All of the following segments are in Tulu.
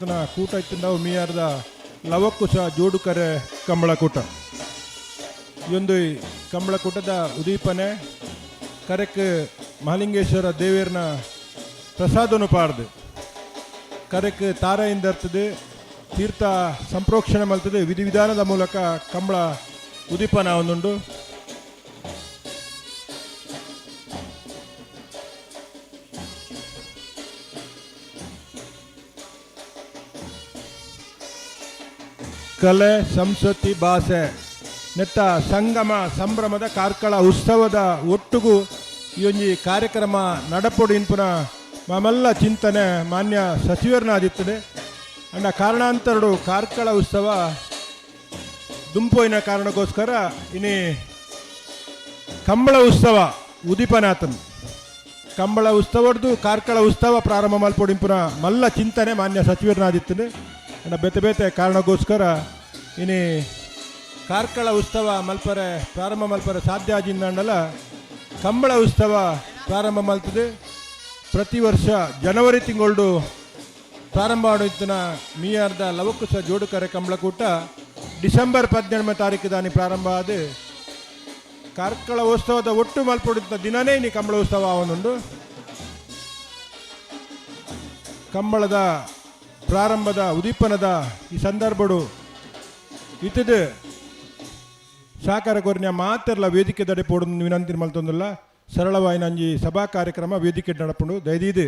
ಕೂಟ ಇತ್ತಿಂದವು ಮೀಯಾರ್ದ ಲವಕುಶ ಜೋಡುಕರೆ ಕಂಬಳಕೂಟ. ಈ ಒಂದು ಕಂಬಳಕೂಟದ ಉದೀಪನೆ ಕರೆಕ್ ಮಹಾಲಿಂಗೇಶ್ವರ ದೇವೇರ್ನ ಪ್ರಸಾದನು ಪಾಡ್ದು ಕರೆಕ್ ತಾರೆಯಿಂದ ಇರ್ತದೆ, ತೀರ್ಥ ಸಂಪ್ರೋಕ್ಷಣೆ ಮಲ್ತದೆ, ವಿಧಿವಿಧಾನದ ಮೂಲಕ ಕಂಬಳ ಉದೀಪನ ಒಂದುಂಡು. ಕಲೆ, ಸಂಸ್ಕೃತಿ, ಭಾಷೆ ನೆತ್ತ ಸಂಗಮ ಸಂಭ್ರಮದ ಕಾರ್ಕಳ ಉತ್ಸವದ ಒಟ್ಟುಗು ಈ ಒಂಜಿ ಕಾರ್ಯಕ್ರಮ ನಡಪೊಡು ಇನ್ಪುನ ಮಾಮಲ್ಲ ಚಿಂತನೆ ಮಾನ್ಯ ಸಚಿವರನಾದಿತ್ತದೆ. ಅಂಡ ಕಾರಣಾಂತರಡು ಕಾರ್ಕಳ ಉತ್ಸವ ದುಂಪೋಯಿನ ಕಾರಣಕ್ಕೋಸ್ಕರ ಇನಿ ಕಂಬಳ ಉತ್ಸವ ಉದೀಪನಾಥನ್ ಕಂಬಳ ಉತ್ಸವಡ್ದು ಕಾರ್ಕಳ ಉತ್ಸವ ಪ್ರಾರಂಭ ಮಲ್ಪೊಡಿಂಪುನ ಮಲ್ಲ ಚಿಂತನೆ ಮಾನ್ಯ ಸಚಿವರನಾದಿತ್ತದೆ. ಅಂಡ ಬೇತೆ ಬೇತೆ ಕಾರಣಕ್ಕೋಸ್ಕರ ಇನಿ ಕಾರ್ಕಳ ಉತ್ಸವ ಮಲ್ಪರೆ ಪ್ರಾರಂಭ ಮಲ್ಪರೆ ಸಾಧ್ಯ ಆಜಿಂದಂಡಲ ಕಂಬಳ ಉತ್ಸವ ಪ್ರಾರಂಭ ಮಲ್ತದೆ. ಪ್ರತಿ ವರ್ಷ ಜನವರಿ ತಿಂಗಳು ಪ್ರಾರಂಭ ಮಾಡುತ್ತಿನ ಮೀಯಾರ್ದ ಲವಕುಶ ಜೋಡುಕರೆ ಕಂಬಳಕೂಟ ಡಿಸೆಂಬರ್ 18ನೇ ತಾರೀಕು ದಾನಿ ಪ್ರಾರಂಭ ಆದ ಕಾರ್ಕಳ ಉತ್ಸವದ ಒಟ್ಟು ಮಲ್ಪೊಡಿತ ದಿನನೇ ಇನಿ ಕಂಬಳ ಉತ್ಸವ ಅವನುಂಡು. ಕಂಬಳದ ಪ್ರಾರಂಭದ ಉದೀಪನದ ಈ ಸಂದರ್ಭಡು ಇತ್ತದು ಸಹಕಾರ ಕೊರಿನ ಮಾತೆರ್ಲ ವೇದಿಕೆ ದಡೆ ಪೋಡು ವಿನಂತಿ ಮಲ್ತೊಂದುಲ್ಲ. ಸರಳವಾಯಿನ ಅಂಜಿ ಸಭಾ ಕಾರ್ಯಕ್ರಮ ವೇದಿಕೆ ನಡಪುಂಡು. ದಯದೀದು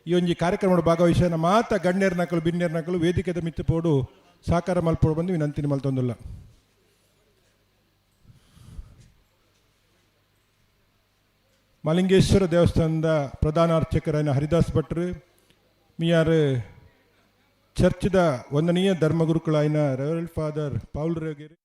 ಈ ಒಂಜಿ ಕಾರ್ಯಕ್ರಮದ ಭಾಗವಹಿಸಿದ ಮಾತ ಗಣ್ಯರ ನಕಲು ಬಿನ್ಯರ ನಕಲು ವೇದಿಕೆದ ಮಿತ್ತು ಪೋಡು ಸಹಕಾರ ಮಲ್ಪೋಡು ಬಂದು ವಿನಂತಿ ಮಲ್ತೊಂದುಲ್ಲ. ಮಲಿಂಗೇಶ್ವರ ದೇವಸ್ಥಾನದ ಪ್ರಧಾನ ಅರ್ಚಕರಾದ ಹರಿದಾಸ್ ಭಟ್ರು, ಮಿಯಾರು ಚರ್ಚ್ದ ವಂದನೀಯ ಧರ್ಮಗುರುಕುಳಾಯಿನ ರೆವರೆಂಡ್ ಫಾದರ್ ಪೌಲ್ ರೇಗೇರಿ.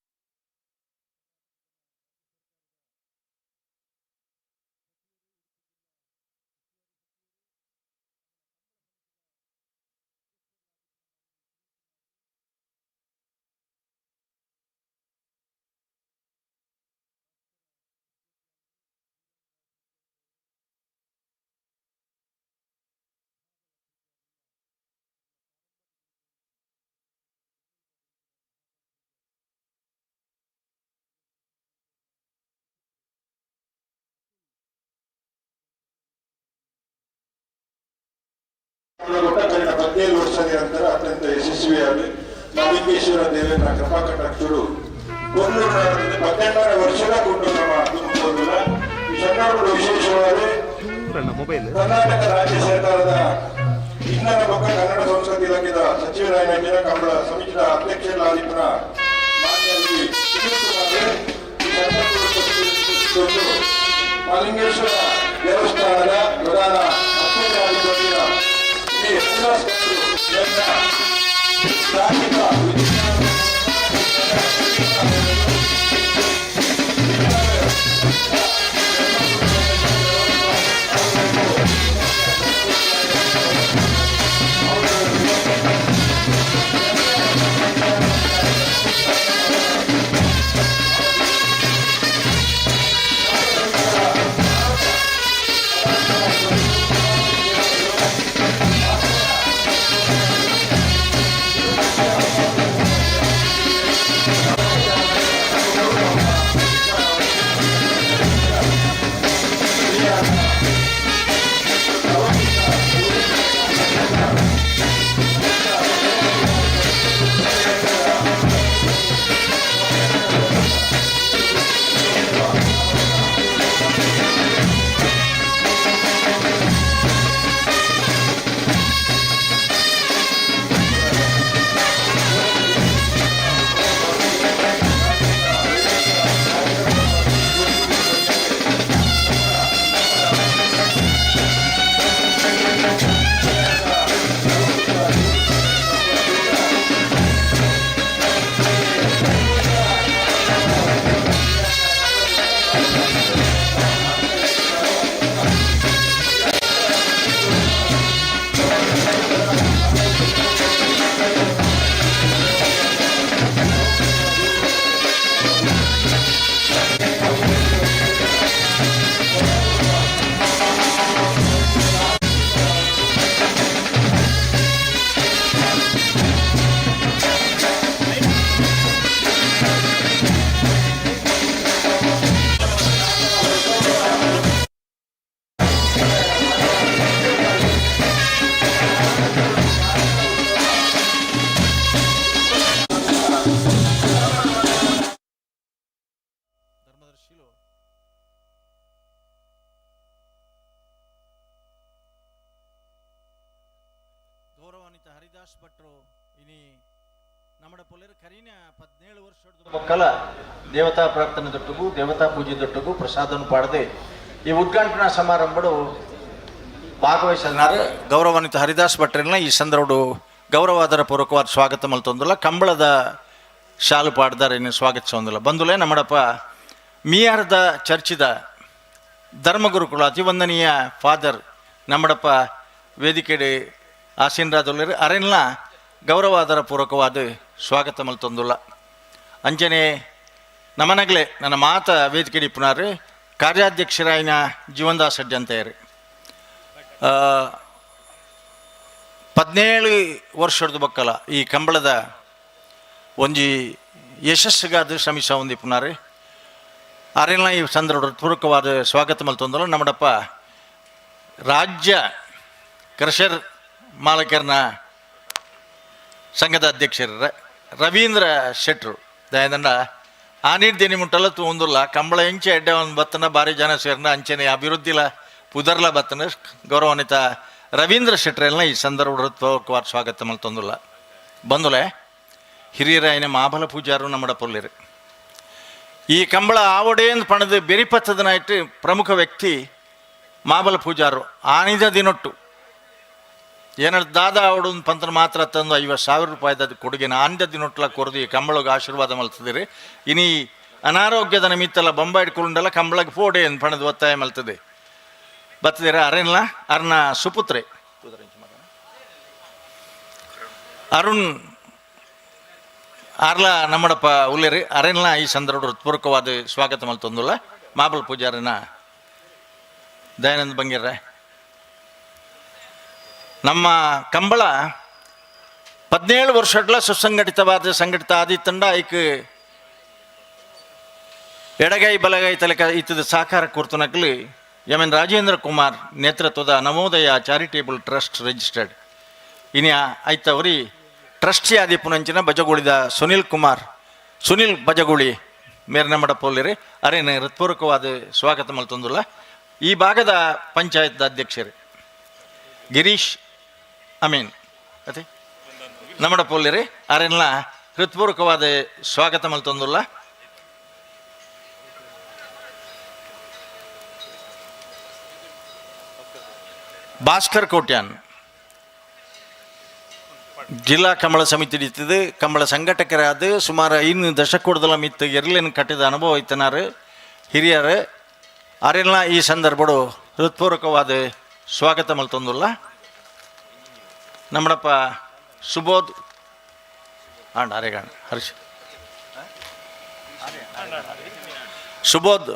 ಕಳೆದ 17 ವರ್ಷದ ನಂತರ ಅತ್ಯಂತ ಯಶಸ್ವಿಯಾಗಿ ಮಲ್ಲಿಕೇಶ್ವರ ದೇವೇಂದ್ರ ಕೃಪಾ ಕಟಾಕ್ಷರು ಒಂದು 18ರ ವರ್ಷದ ಕೂಟ ನಮ್ಮ ತುಂಬಿಕೊಂಡಿಲ್ಲ. ಈ ಸಂದರ್ಭದಲ್ಲಿ ವಿಶೇಷವಾಗಿ ಕರ್ನಾಟಕ ರಾಜ್ಯ ಸರ್ಕಾರದ ವಿಜ್ಞಾನ ಬೊಕ್ಕ ಕನ್ನಡ ಸಂಸ್ಕೃತಿ ಇಲಾಖೆಯ ಸಚಿವರಾದ ಕಂಬಳ ಸಮಿತಿಯ ಅಧ್ಯಕ್ಷರಾದಿಪ್ಪನ ಮಾನ್ಯ ಶ್ರೀ ಸುನೀಲ್ ಕುಮಾರ್ ಈ ಸಂದರ್ಭದಲ್ಲಿ ಮಲಿಂಗೇಶ್ವರ ದೇವಸ್ಥಾನದ ಪ್ರಧಾನ ಅರ್ಚಕರಾಗಿರುವ ಶ್ರೀ ಹರಿದಾಸ್ ಭಟ್ರು ಇವರ ತಾಂತ್ರಿಕ ಹರಿದಾಸ್ ಭಟ್ರು ಇನಿ ನಮ್ಮಡ ಪೊಲೇರು ಕರೀನ 17 ವರ್ಷದ ಮಕ್ಕಳ ದೇವತಾ ಪ್ರಾರ್ಥನೆ ದೊಟ್ಟುಗು ದೇವತಾ ಪೂಜೆ ದೊಟ್ಟುಗು ಪ್ರಸಾದನ್ನು ಪಾಡದೆ ಈ ಉದ್ಘಾಟನಾ ಸಮಾರಂಭಡು ಭಾಗವಹಿಸಿದ್ದಾರೆ. ಗೌರವಾನ್ವಿತ ಹರಿದಾಸ್ ಭಟ್ರನ್ನ ಈ ಸಂದರ್ಭಡು ಗೌರವಾದರ ಪೂರ್ವಕವಾದ ಸ್ವಾಗತ ಮಲ್ತೊಂದುಲ್ಲ. ಕಂಬಳದ ಶಾಲು ಪಾಡ್ದಾರೆ ಇನ್ನು ಸ್ವಾಗತಿಸೊಂದಿಲ್ಲ. ಬಂದುಲೇ ನಮ್ಮಡಪ್ಪ ಮಿಯಾರದ ಚರ್ಚಿದ ಧರ್ಮಗುರುಕುಲ ಅತಿವಂದನೀಯ ಫಾದರ್ ನಮ್ಮಡಪ್ಪ ವೇದಿಕೆಡೆ ಆಸೀನರಾದೊಲ್ಲರು ಅರೆಲ್ಲ ಗೌರವಾದರ ಪೂರ್ವಕವಾದ ಸ್ವಾಗತ ಮಲ್ತೊಂದುಲ್ಲ. ಅಂಚನೆ ನಮನಗ್ಲೆ ನನ್ನ ಮಾತ ವೇದಿಕೆ ಇಪ್ಪುನಾರು ಕಾರ್ಯಾಧ್ಯಕ್ಷರಾಯಿನ ಜೀವನ್ದಾಸ್ ಅಡ್ಡಿ. 17 ವರ್ಷದ ಬಕ್ಕಲ ಈ ಕಂಬಳದ ಒಂಜಿ ಯಶಸ್ಸುಗಾದ ಶ್ರಮಿಸ ಒಂದಿಪ್ಪುನಾರು ಅರೆಲ್ಲ ಈ ಸಂದರ್ಭ ಪೂರ್ವಕವಾದ ಸ್ವಾಗತ ಮಲ್ತೊಂದಲ್ಲ. ನಮ್ಮಡಪ್ಪ ರಾಜ್ಯ ಕ್ರಷರ್ ಮಾಲಕರನ ಸಂಘದ ಅಧ್ಯಕ್ಷರ ರವೀಂದ್ರ ಶೆಟ್ರು ದಯದಂಡ ಆನಿಡ್ದೇನಿ ಮುಟ್ಟಲ್ಲ ತೂಂದುಲ್ಲ. ಕಂಬಳ ಎಂಚೆ ಎಡ್ಡೆ ಒಂದು ಬತ್ತನ ಭಾರಿ ಜನ ಸೇರ್ನ ಅಂಚನೆ ಅಭಿವೃದ್ಧಿಲ ಪುದರ್ಲ ಬತ್ತನ. ಗೌರವಾನ್ವಿತ ರವೀಂದ್ರ ಶೆಟ್ರೆಲ್ಲ ಈ ಸಂದರ್ಭ ಹೃತ್ಪೂರ್ವಕವಾದ ಸ್ವಾಗತ ಮಲ್ತೊಂದುಲ್ಲ. ಬಂದುಲೆ ಹಿರಿಯರಾಯನ ಮಾಬಲ ಪೂಜಾರು ನಮ್ಮಡ ಪೊಲ್ಲಿರು ಈ ಕಂಬಳ ಆವಡೇಂದು ಪಣದು ಬೆರಿಪತ್ತದನಾಯ್ತು ಪ್ರಮುಖ ವ್ಯಕ್ತಿ ಮಾಬಲ ಪೂಜಾರು ಆನಿದ ದಿನೊಟ್ಟು ಏನಾದ್ರು ದಾದಾ ಅವಡು ಪಂತನ ಮಾತ್ರ ತಂದು 50,000 ರೂಪಾಯಿದ ಕೊಡುಗೆನ ಆನಿದ ದಿನೊಟ್ಲ ಕೊರದು ಈ ಕಂಬಳಗೆ ಆಶೀರ್ವಾದ ಮಲ್ತದಿರಿ. ಇನಿ ಅನಾರೋಗ್ಯದ ನಿಮಿತ್ತಲ್ಲ ಬೊಂಬಾಯಿ ಹಿಡ್ಕೊಂಡಲ್ಲ ಕಂಬಳಗೆ ಪೋಡೆ ಅಂತ ಪಣದು ಒತ್ತಾಯ ಮಲ್ತದೆ ಬರ್ತದಿರ. ಅರೆನ್ಲ ಅರ್ನ ಸುಪುತ್ರೆ ಅರುಣ್ ಆರ್ಲ ನಮ್ಮಡಪ್ಪ ಉಲ್ಲೇರಿ ಅರೆನ್ಲ ಈ ಸಂದರ್ಭ ಹೃತ್ಪೂರ್ವಕವಾದ ಸ್ವಾಗತ ಮಲ್ತೊಂದುಲ್ಲ. ಮಾಬಲ್ ಪೂಜಾರಿನ ದಯಾನಂದ ಬಂಗಿರ್ರೆ ನಮ್ಮ ಕಂಬಳ 17 ವರ್ಷಗಳ ಸುಸಂಘಟಿತವಾದ ಸಂಘಟಿತ ಆದಿತ್ತಂಡ ಐಕ್ ಎಡಗೈ ಬಲಗೈ ತಲಕ ಇತ್ತದ ಸಹಕಾರ ಕೊರ್ತುನಕ್ಲಿ ಎಂ ಎನ್ ರಾಜೇಂದ್ರ ಕುಮಾರ್ ನೇತೃತ್ವದ ನವೋದಯ ಚಾರಿಟೇಬಲ್ ಟ್ರಸ್ಟ್ ರಿಜಿಸ್ಟರ್ಡ್ ಇನಿ ಐತವರಿ ಟ್ರಸ್ಟಿ ಆದಿ ಪುನಂಚಿನ ಬಜಗುಳಿದ ಸುನಿಲ್ ಕುಮಾರ್ ಸುನಿಲ್ ಬಜಗುಳಿ ಮೇರ್ನ ಮಡಪೊಲ್ಲಿರಿ ಅರೇನ ಹೃತ್ಪೂರ್ವಕವಾದ ಸ್ವಾಗತ ಮಲ್ತೊಂದುಲ್ಲ. ಈ ಭಾಗದ ಪಂಚಾಯತ್ ಅಧ್ಯಕ್ಷರು ಗಿರೀಶ್ ಅಮೀನ್ ಅದೇ ನಮ್ಮಡ ಪೊಲ್ಲಿರಿ ಅರೆನ್ಲ ಹೃತ್ಪೂರ್ವಕವಾದ ಸ್ವಾಗತ ಮಲ್ತೊಂದುಲ್ಲ. ಭಾಸ್ಕರ್ ಕೋಟ್ಯಾನ್ ಜಿಲ್ಲಾ ಕಂಬಳ ಸಮಿತಿ ಇರ್ತದೆ ಕಂಬಳ ಸಂಘಟಕರಾದ ಸುಮಾರು 5 ದಶಕೂಡದಲ ಮಿತ್ತು ಎರ್ಲೇನು ಕಟ್ಟಿದ ಅನುಭವ ಇತ್ತನಾರು ಹಿರಿಯರು ಅರೆಲ್ಲ ಈ ಸಂದರ್ಭಡು ಹೃತ್ಪೂರ್ವಕವಾದ ಸ್ವಾಗತ ಮಲ್ತೊಂದುಲ್ಲ. ನಮ್ಮಡಪ್ಪ ಸುಬೋಧ್ ಆಂಡ ಅರೆಗಾಣ ಹರ್ಷ ಸುಬೋಧ್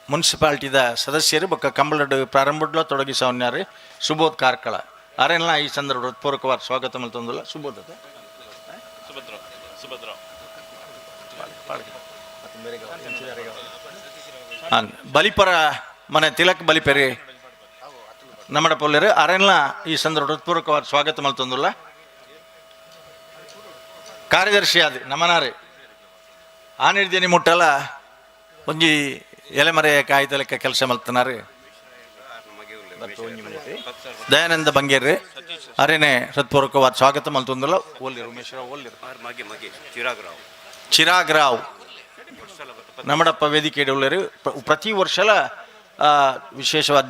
ಮುನ್ಸಿಪಾಲ್ಟಿದ ಸದಸ್ಯರು ಬೊಕ್ಕ ಕಂಬಳಡು ಪ್ರಾರಂಭಡ್ಲ ತೊಡಗಿಸವನ್ಯಾರು ಸುಬೋಧ್ ಕಾರ್ಕಳ ಅರೆಲ್ಲ ಈ ಸಂದರ್ಭ ಹೃತ್ಪೂರ್ವಕವಾದ ಸ್ವಾಗತ ಮಲ್ತೊಂದುಲ್ಲ. ಸುಬೋಧ್ ಅದ ಬಲಿಪರ ಮನೆ ತಿಲಕ್ ಬಲಿಪೆರಿ ನಮ್ಮಡ ಪೊಲ್ಲೆರು ಅರೆಲ್ಲ ಈ ಸಂದರ್ಭ ಹೃತ್ಪೂರ್ವಕವಾದ ಸ್ವಾಗತ ಮಲ್ತೊಂದುಲ್ಲ. ಕಾರ್ಯದರ್ಶಿ ಅದು ನಮನಾರೆ ಆನಿಡ್ದೇನಿ ಮುಟ್ಟಲ್ಲ ಒಂಜಿ ಎಲೆಮರೆ ಕಾಯ್ದಲೆಕ್ಕ ಕೆಲಸ ಮಲ್ತನಾರು ದಯಾನಂದ ಬಂಗೇರ್ರಿ ಅರೇನೆ ಹೃತ್ಪೂರ್ವಕವಾದ ಸ್ವಾಗತ ಮಲ್ತೊಂದುಲ್ಲ. ಓಲ್ಲಿರು ಉಮೇಶ್ ರಾವ್ ಓಲ್ಲಿರು ಚಿರಾಗ್ ರಾವ್ ನಮ್ಮಡಪ್ಪ ವೇದಿಕೆ ಉಳ್ಳರು ಪ್ರತಿ ವರ್ಷಲ ವಿಶೇಷವಾದ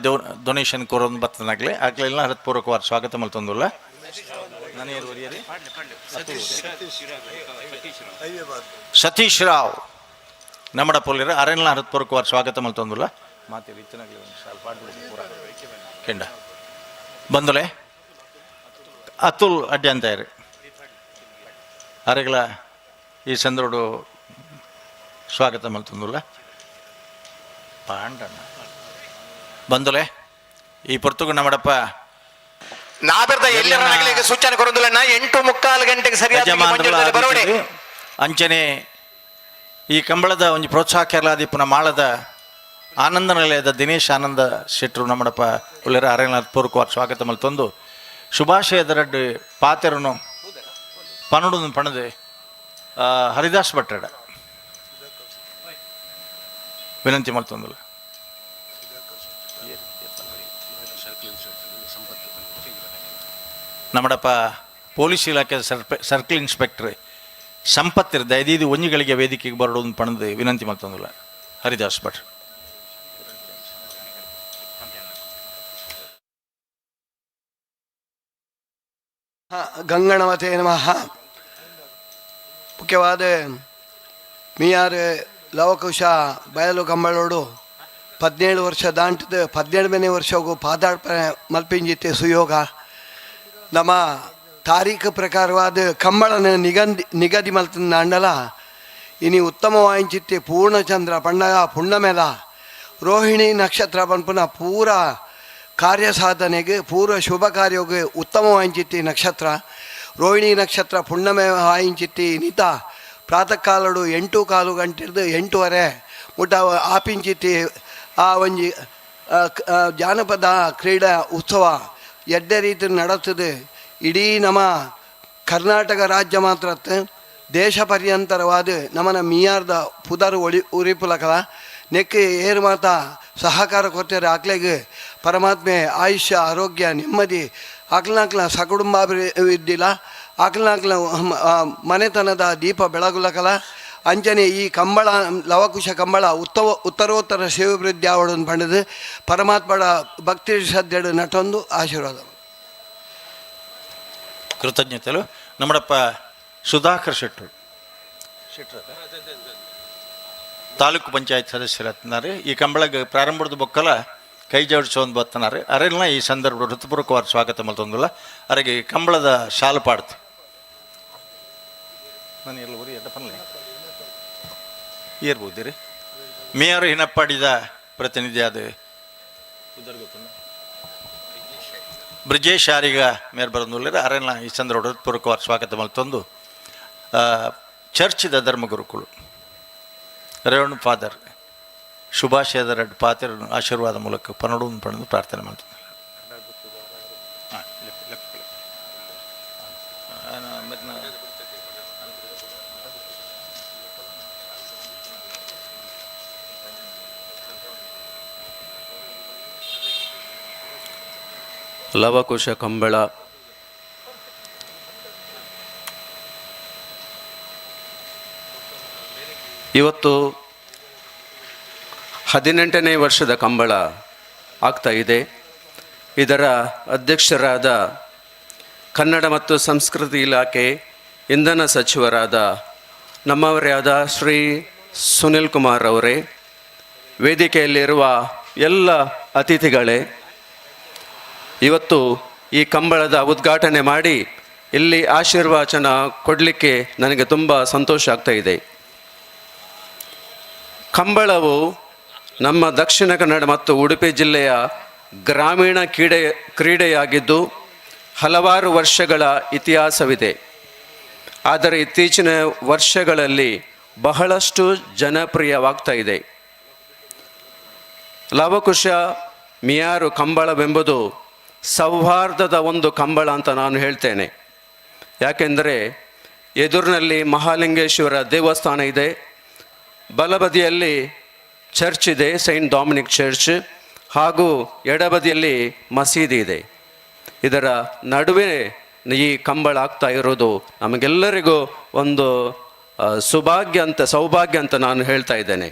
ಡೊನೇಷನ್ ಕೊರೋನ್ ಬರ್ತನಾಗ್ಲೆ ಆಗ್ಲೆಲ್ಲ ಹೃತ್ಪೂರ್ವಕವಾದ ಸ್ವಾಗತ ಮಲ್ತೊಂದುಲ್ಲ. ಸತೀಶ್ ರಾವ್ ನಮ್ಮಡ ಪೊಲ್ಲಿರ ಅರೆಲ್ಲ ಹೃತ್ಪೂರ್ವಕವಾದ ಸ್ವಾಗತ ಮಲ್ತೊಂದುಲ್ಲ. ಮಾತಿರು ಇತ್ತನಾಗ್ಲಿ ಒಂದು ಸಾಲು ಪಾಡ್ಬಿಡಿ ಪೂರ ಕೆಂಡ ಬಂದುಲೆ ಅತುಲ್ ಅಡ್ಡಿ ಅಂತ ಅರೆಗಳ ಈ ಸಂದರ್ಭ ಸ್ವಾಗತ ಮಲ್ತೊಂದುಲ್ಲ. ಪಾಂಡಣ್ಣ ಬಂದುಲೆ ಈ ಪೊರ್ತುಗು ನಮ್ಮಡಪ್ಪ ನಾಬೆರ್ದ ಎಲ್ಲರ ಸೂಚನೆ ಕೊರೊಂದುಲ್ಲ 8:45 ಗಂಟೆಗೆ ಸರಿಯಾದ ಬರೋಡೆ. ಅಂಚನೆ ಈ ಕಂಬಳದ ಒಂಜಿ ಪ್ರೋತ್ಸಾಹಕರ್ಲಾದಿಪ್ಪುನ ಮಾಳದ ಆನಂದ ನಿಲಯದ ದಿನೇಶ್ ಆನಂದ ಶೆಟ್ರು ನಮ್ಮಡಪ್ಪ ಉಳ್ಳರ ಅರಣ್ಯ ಪೂರ್ವಕವಾದ ಸ್ವಾಗತ ಮಲ್ತೊಂದು ಶುಭಾಶಯದ ರಡ್ಡು ಪಾತೆರನು ಪನಡು ಪಣದು ಹರಿದಾಸ್ ಭಟ್ಟಡ ವಿನಂತಿ ಮಲ್ತೊಂದುಲ್ಲ. ನಮ್ಮಡಪ್ಪ ಪೊಲೀಸ್ ಇಲಾಖೆ ಸರ್ಕಲ್ ಇನ್ಸ್ಪೆಕ್ಟರ್ ಸಂಪತ್ತಿರ ದಯದೀದು ಒಂಜಿಗಳಿಗೆ ವೇದಿಕೆಗೆ ಬರೋದು ಪಣದು ವಿನಂತಿ ಮಲ್ತೊಂದುಲ್ಲ ಹರಿದಾಸ್ ಭಟ್. ಗಂಗಣವತೆ ನಮಃ. ಮುಖ್ಯವಾದ ಮೀಯಾರು ಲವಕುಶ ಬಯಲು ಕಂಬಳೋಡು 17 ವರ್ಷ ದಾಂಟದ 17ನೇ ವರ್ಷಗೂ ಪಾದಾರ್ಪ ಮಲ್ಪಿಂಜಿತ್ತೆ ಸುಯೋಗ. ನಮ್ಮ ತಾರೀಖು ಪ್ರಕಾರವಾದ ಕಂಬಳನ ನಿಗದಿ ಮಲ್ತಂಡಲ ಇನಿ ಉತ್ತಮವಾಯಿಂಚಿತ್ತೆ ಪೂರ್ಣಚಂದ್ರ ಪಣ್ಣಗ ಪುಣ್ಣಮೇಲ ರೋಹಿಣಿ ನಕ್ಷತ್ರ ಪನ್ಪುನ ಪೂರ ಕಾರ್ಯ ಸಾಧನೆಗೆ ಪೂರ್ವ ಶುಭ ಕಾರ್ಯೋಗೆ ಉತ್ತಮವಾಯಿಂಚಿತ್ತಿ ನಕ್ಷತ್ರ ರೋಹಿಣಿ ನಕ್ಷತ್ರ ಪುಣ್ಣಮೆ ವಾಯಿಂಚಿತ್ತಿ ನಿತ ಪ್ರಾತಃ ಕಾಲಡು 8:15 ಗಂಟೆರ್ದು 8:30 ಮುಟ ಆಪಿಂಚಿತ್ತಿ ಆ ಒಂಜಿ ಜಾನಪದ ಕ್ರೀಡಾ ಉತ್ಸವ ಎಡ್ಡೆ ರೀತಿ ನಡತದೆ. ಇಡೀ ನಮ್ಮ ಕರ್ನಾಟಕ ರಾಜ್ಯ ಮಾತ್ರ ದೇಶ ಪರ್ಯಂತರವಾದ ನಮ್ಮನ ಮಿಯಾರ್ದ ಪುದರ್ ಒಳಿ ಉರಿಪುಲಕಲ ನೆಕ್ ಏರು ಮಾತ ಸಹಕಾರ ಕೊಡ್ತಾರೆ. ಆಕ್ಲೆಗ್ ಪರಮಾತ್ಮೆ ಆಯುಷ್ಯ ಆರೋಗ್ಯ ನೆಮ್ಮದಿ ಆಕ್ಲನಾಕ್ಲ ಸಕುಟುಂಬಾಭಿವೃದ್ಧಿಲ ಆಕ್ಲನಾಕ್ಲ ಮನೆತನದ ದೀಪ ಬೆಳಗುಲಕಲ ಅಂಚನೆ ಈ ಕಂಬಳ ಲವಕುಶ ಕಂಬಳ ಉತ್ತರೋತ್ತರ ಸೇವಾಭಿವೃದ್ಧಿ ಆವಡನ್ನು ಪಡೆದು ಪರಮಾತ್ಮಡ ಭಕ್ತಿ ಶ್ರದ್ಧೆಡು ನಟೊಂದು ಆಶೀರ್ವಾದ. ಕೃತಜ್ಞತೆಗಳು. ನಮ್ಮಡಪ್ಪ ಸುಧಾಕರ್ ಶೆಟ್ಟರು ತಾಲೂಕು ಪಂಚಾಯತ್ ಸದಸ್ಯರಾಗ್ತಿದ್ದಾರೆ. ಈ ಕಂಬಳಗೆ ಪ್ರಾರಂಭದ ಬೊಕ್ಕಲ ಕೈ ಜೋಡಿಸೋದು ಬತ್ತನಾರೆ ಅರೆಲ್ಲ ಈ ಸಂದರ್ಭ ಹೃತ್ಪೂರ್ವಕವಾದ ಸ್ವಾಗತ ಮಲ್ತೊಂದಿಲ್ಲ. ಅರೆಗೆ ಕಂಬಳದ ಶಾಲು ಪಾಡ್ತು ನಾನು ಎಲ್ಲ ಊರಿ ಎಡ್ಡ ಪನ್ಲೆ ಏರ್ಬೋದಿರಿ. ಮೇಯರ್ ಹಿನಪ್ಪಾಡಿದ ಪ್ರತಿನಿಧಿ ಅದು ಬ್ರಿಜೇಶ್ ಆರಿಗ ಮೇರ್ ಬರಂದುಲ್ಲ. ಅರೆಲ್ಲ ಈ ಸಂದರ್ಭ ಹೃತ್ಪೂರ್ವಕವಾದ ಸ್ವಾಗತ ಮಲ್ತೊಂದು ಚರ್ಚಿದ ಧರ್ಮಗುರುಕುಳು ರೇವಣ್ಣ ಫಾದರ್ ಶುಭಾಶಯದ ರೆಡ್ ಪಾತ್ರ ಆಶೀರ್ವಾದ ಮೂಲಕ ಪನಡು ಪಡೆದು ಪ್ರಾರ್ಥನೆ ಮಾಡ್ತಾರೆ. ಲವಕುಶ ಕಂಬಳ ಇವತ್ತು 18ನೇ ವರ್ಷದ ಕಂಬಳ ಆಗ್ತಾ ಇದೆ. ಇದರ ಅಧ್ಯಕ್ಷರಾದ ಕನ್ನಡ ಮತ್ತು ಸಂಸ್ಕೃತಿ ಇಲಾಖೆ ಇಂಧನ ಸಚಿವರಾದ ನಮ್ಮವರೇ ಆದ ಶ್ರೀ ಸುನಿಲ್ ಕುಮಾರ್ ಅವರೇ, ವೇದಿಕೆಯಲ್ಲಿರುವ ಎಲ್ಲ ಅತಿಥಿಗಳೇ, ಇವತ್ತು ಈ ಕಂಬಳದ ಉದ್ಘಾಟನೆ ಮಾಡಿ ಇಲ್ಲಿ ಆಶೀರ್ವಚನ ಕೊಡಲಿಕ್ಕೆ ನನಗೆ ತುಂಬ ಸಂತೋಷ ಆಗ್ತಾ ಇದೆ. ಕಂಬಳವು ನಮ್ಮ ದಕ್ಷಿಣ ಕನ್ನಡ ಮತ್ತು ಉಡುಪಿ ಜಿಲ್ಲೆಯ ಗ್ರಾಮೀಣ ಕ್ರೀಡೆಯಾಗಿದ್ದು ಹಲವಾರು ವರ್ಷಗಳ ಇತಿಹಾಸವಿದೆ. ಆದರೆ ಇತ್ತೀಚಿನ ವರ್ಷಗಳಲ್ಲಿ ಬಹಳಷ್ಟು ಜನಪ್ರಿಯವಾಗ್ತಾ ಇದೆ. ಲವಕುಶ ಮಿಯಾರು ಕಂಬಳವೆಂಬುದು ಸೌಹಾರ್ದದ ಒಂದು ಕಂಬಳ ಅಂತ ನಾನು ಹೇಳ್ತೇನೆ. ಯಾಕೆಂದರೆ ಎದುರಿನಲ್ಲಿ ಮಹಾಲಿಂಗೇಶ್ವರ ದೇವಸ್ಥಾನ ಇದೆ, ಬಲಬದಿಯಲ್ಲಿ ಚರ್ಚ್ ಇದೆ, Saint Dominic church, ಹಾಗೂ ಎಡಬದಿಯಲ್ಲಿ ಮಸೀದಿ ಇದೆ. ಇದರ ನಡುವೆ ಈ ಕಂಬಳ ಆಗ್ತಾ ಇರೋದು ನಮಗೆಲ್ಲರಿಗೂ ಒಂದು ಸುಭಾಗ್ಯ ಅಂತ, ಸೌಭಾಗ್ಯ ಅಂತ ನಾನು ಹೇಳ್ತಾ ಇದ್ದೇನೆ.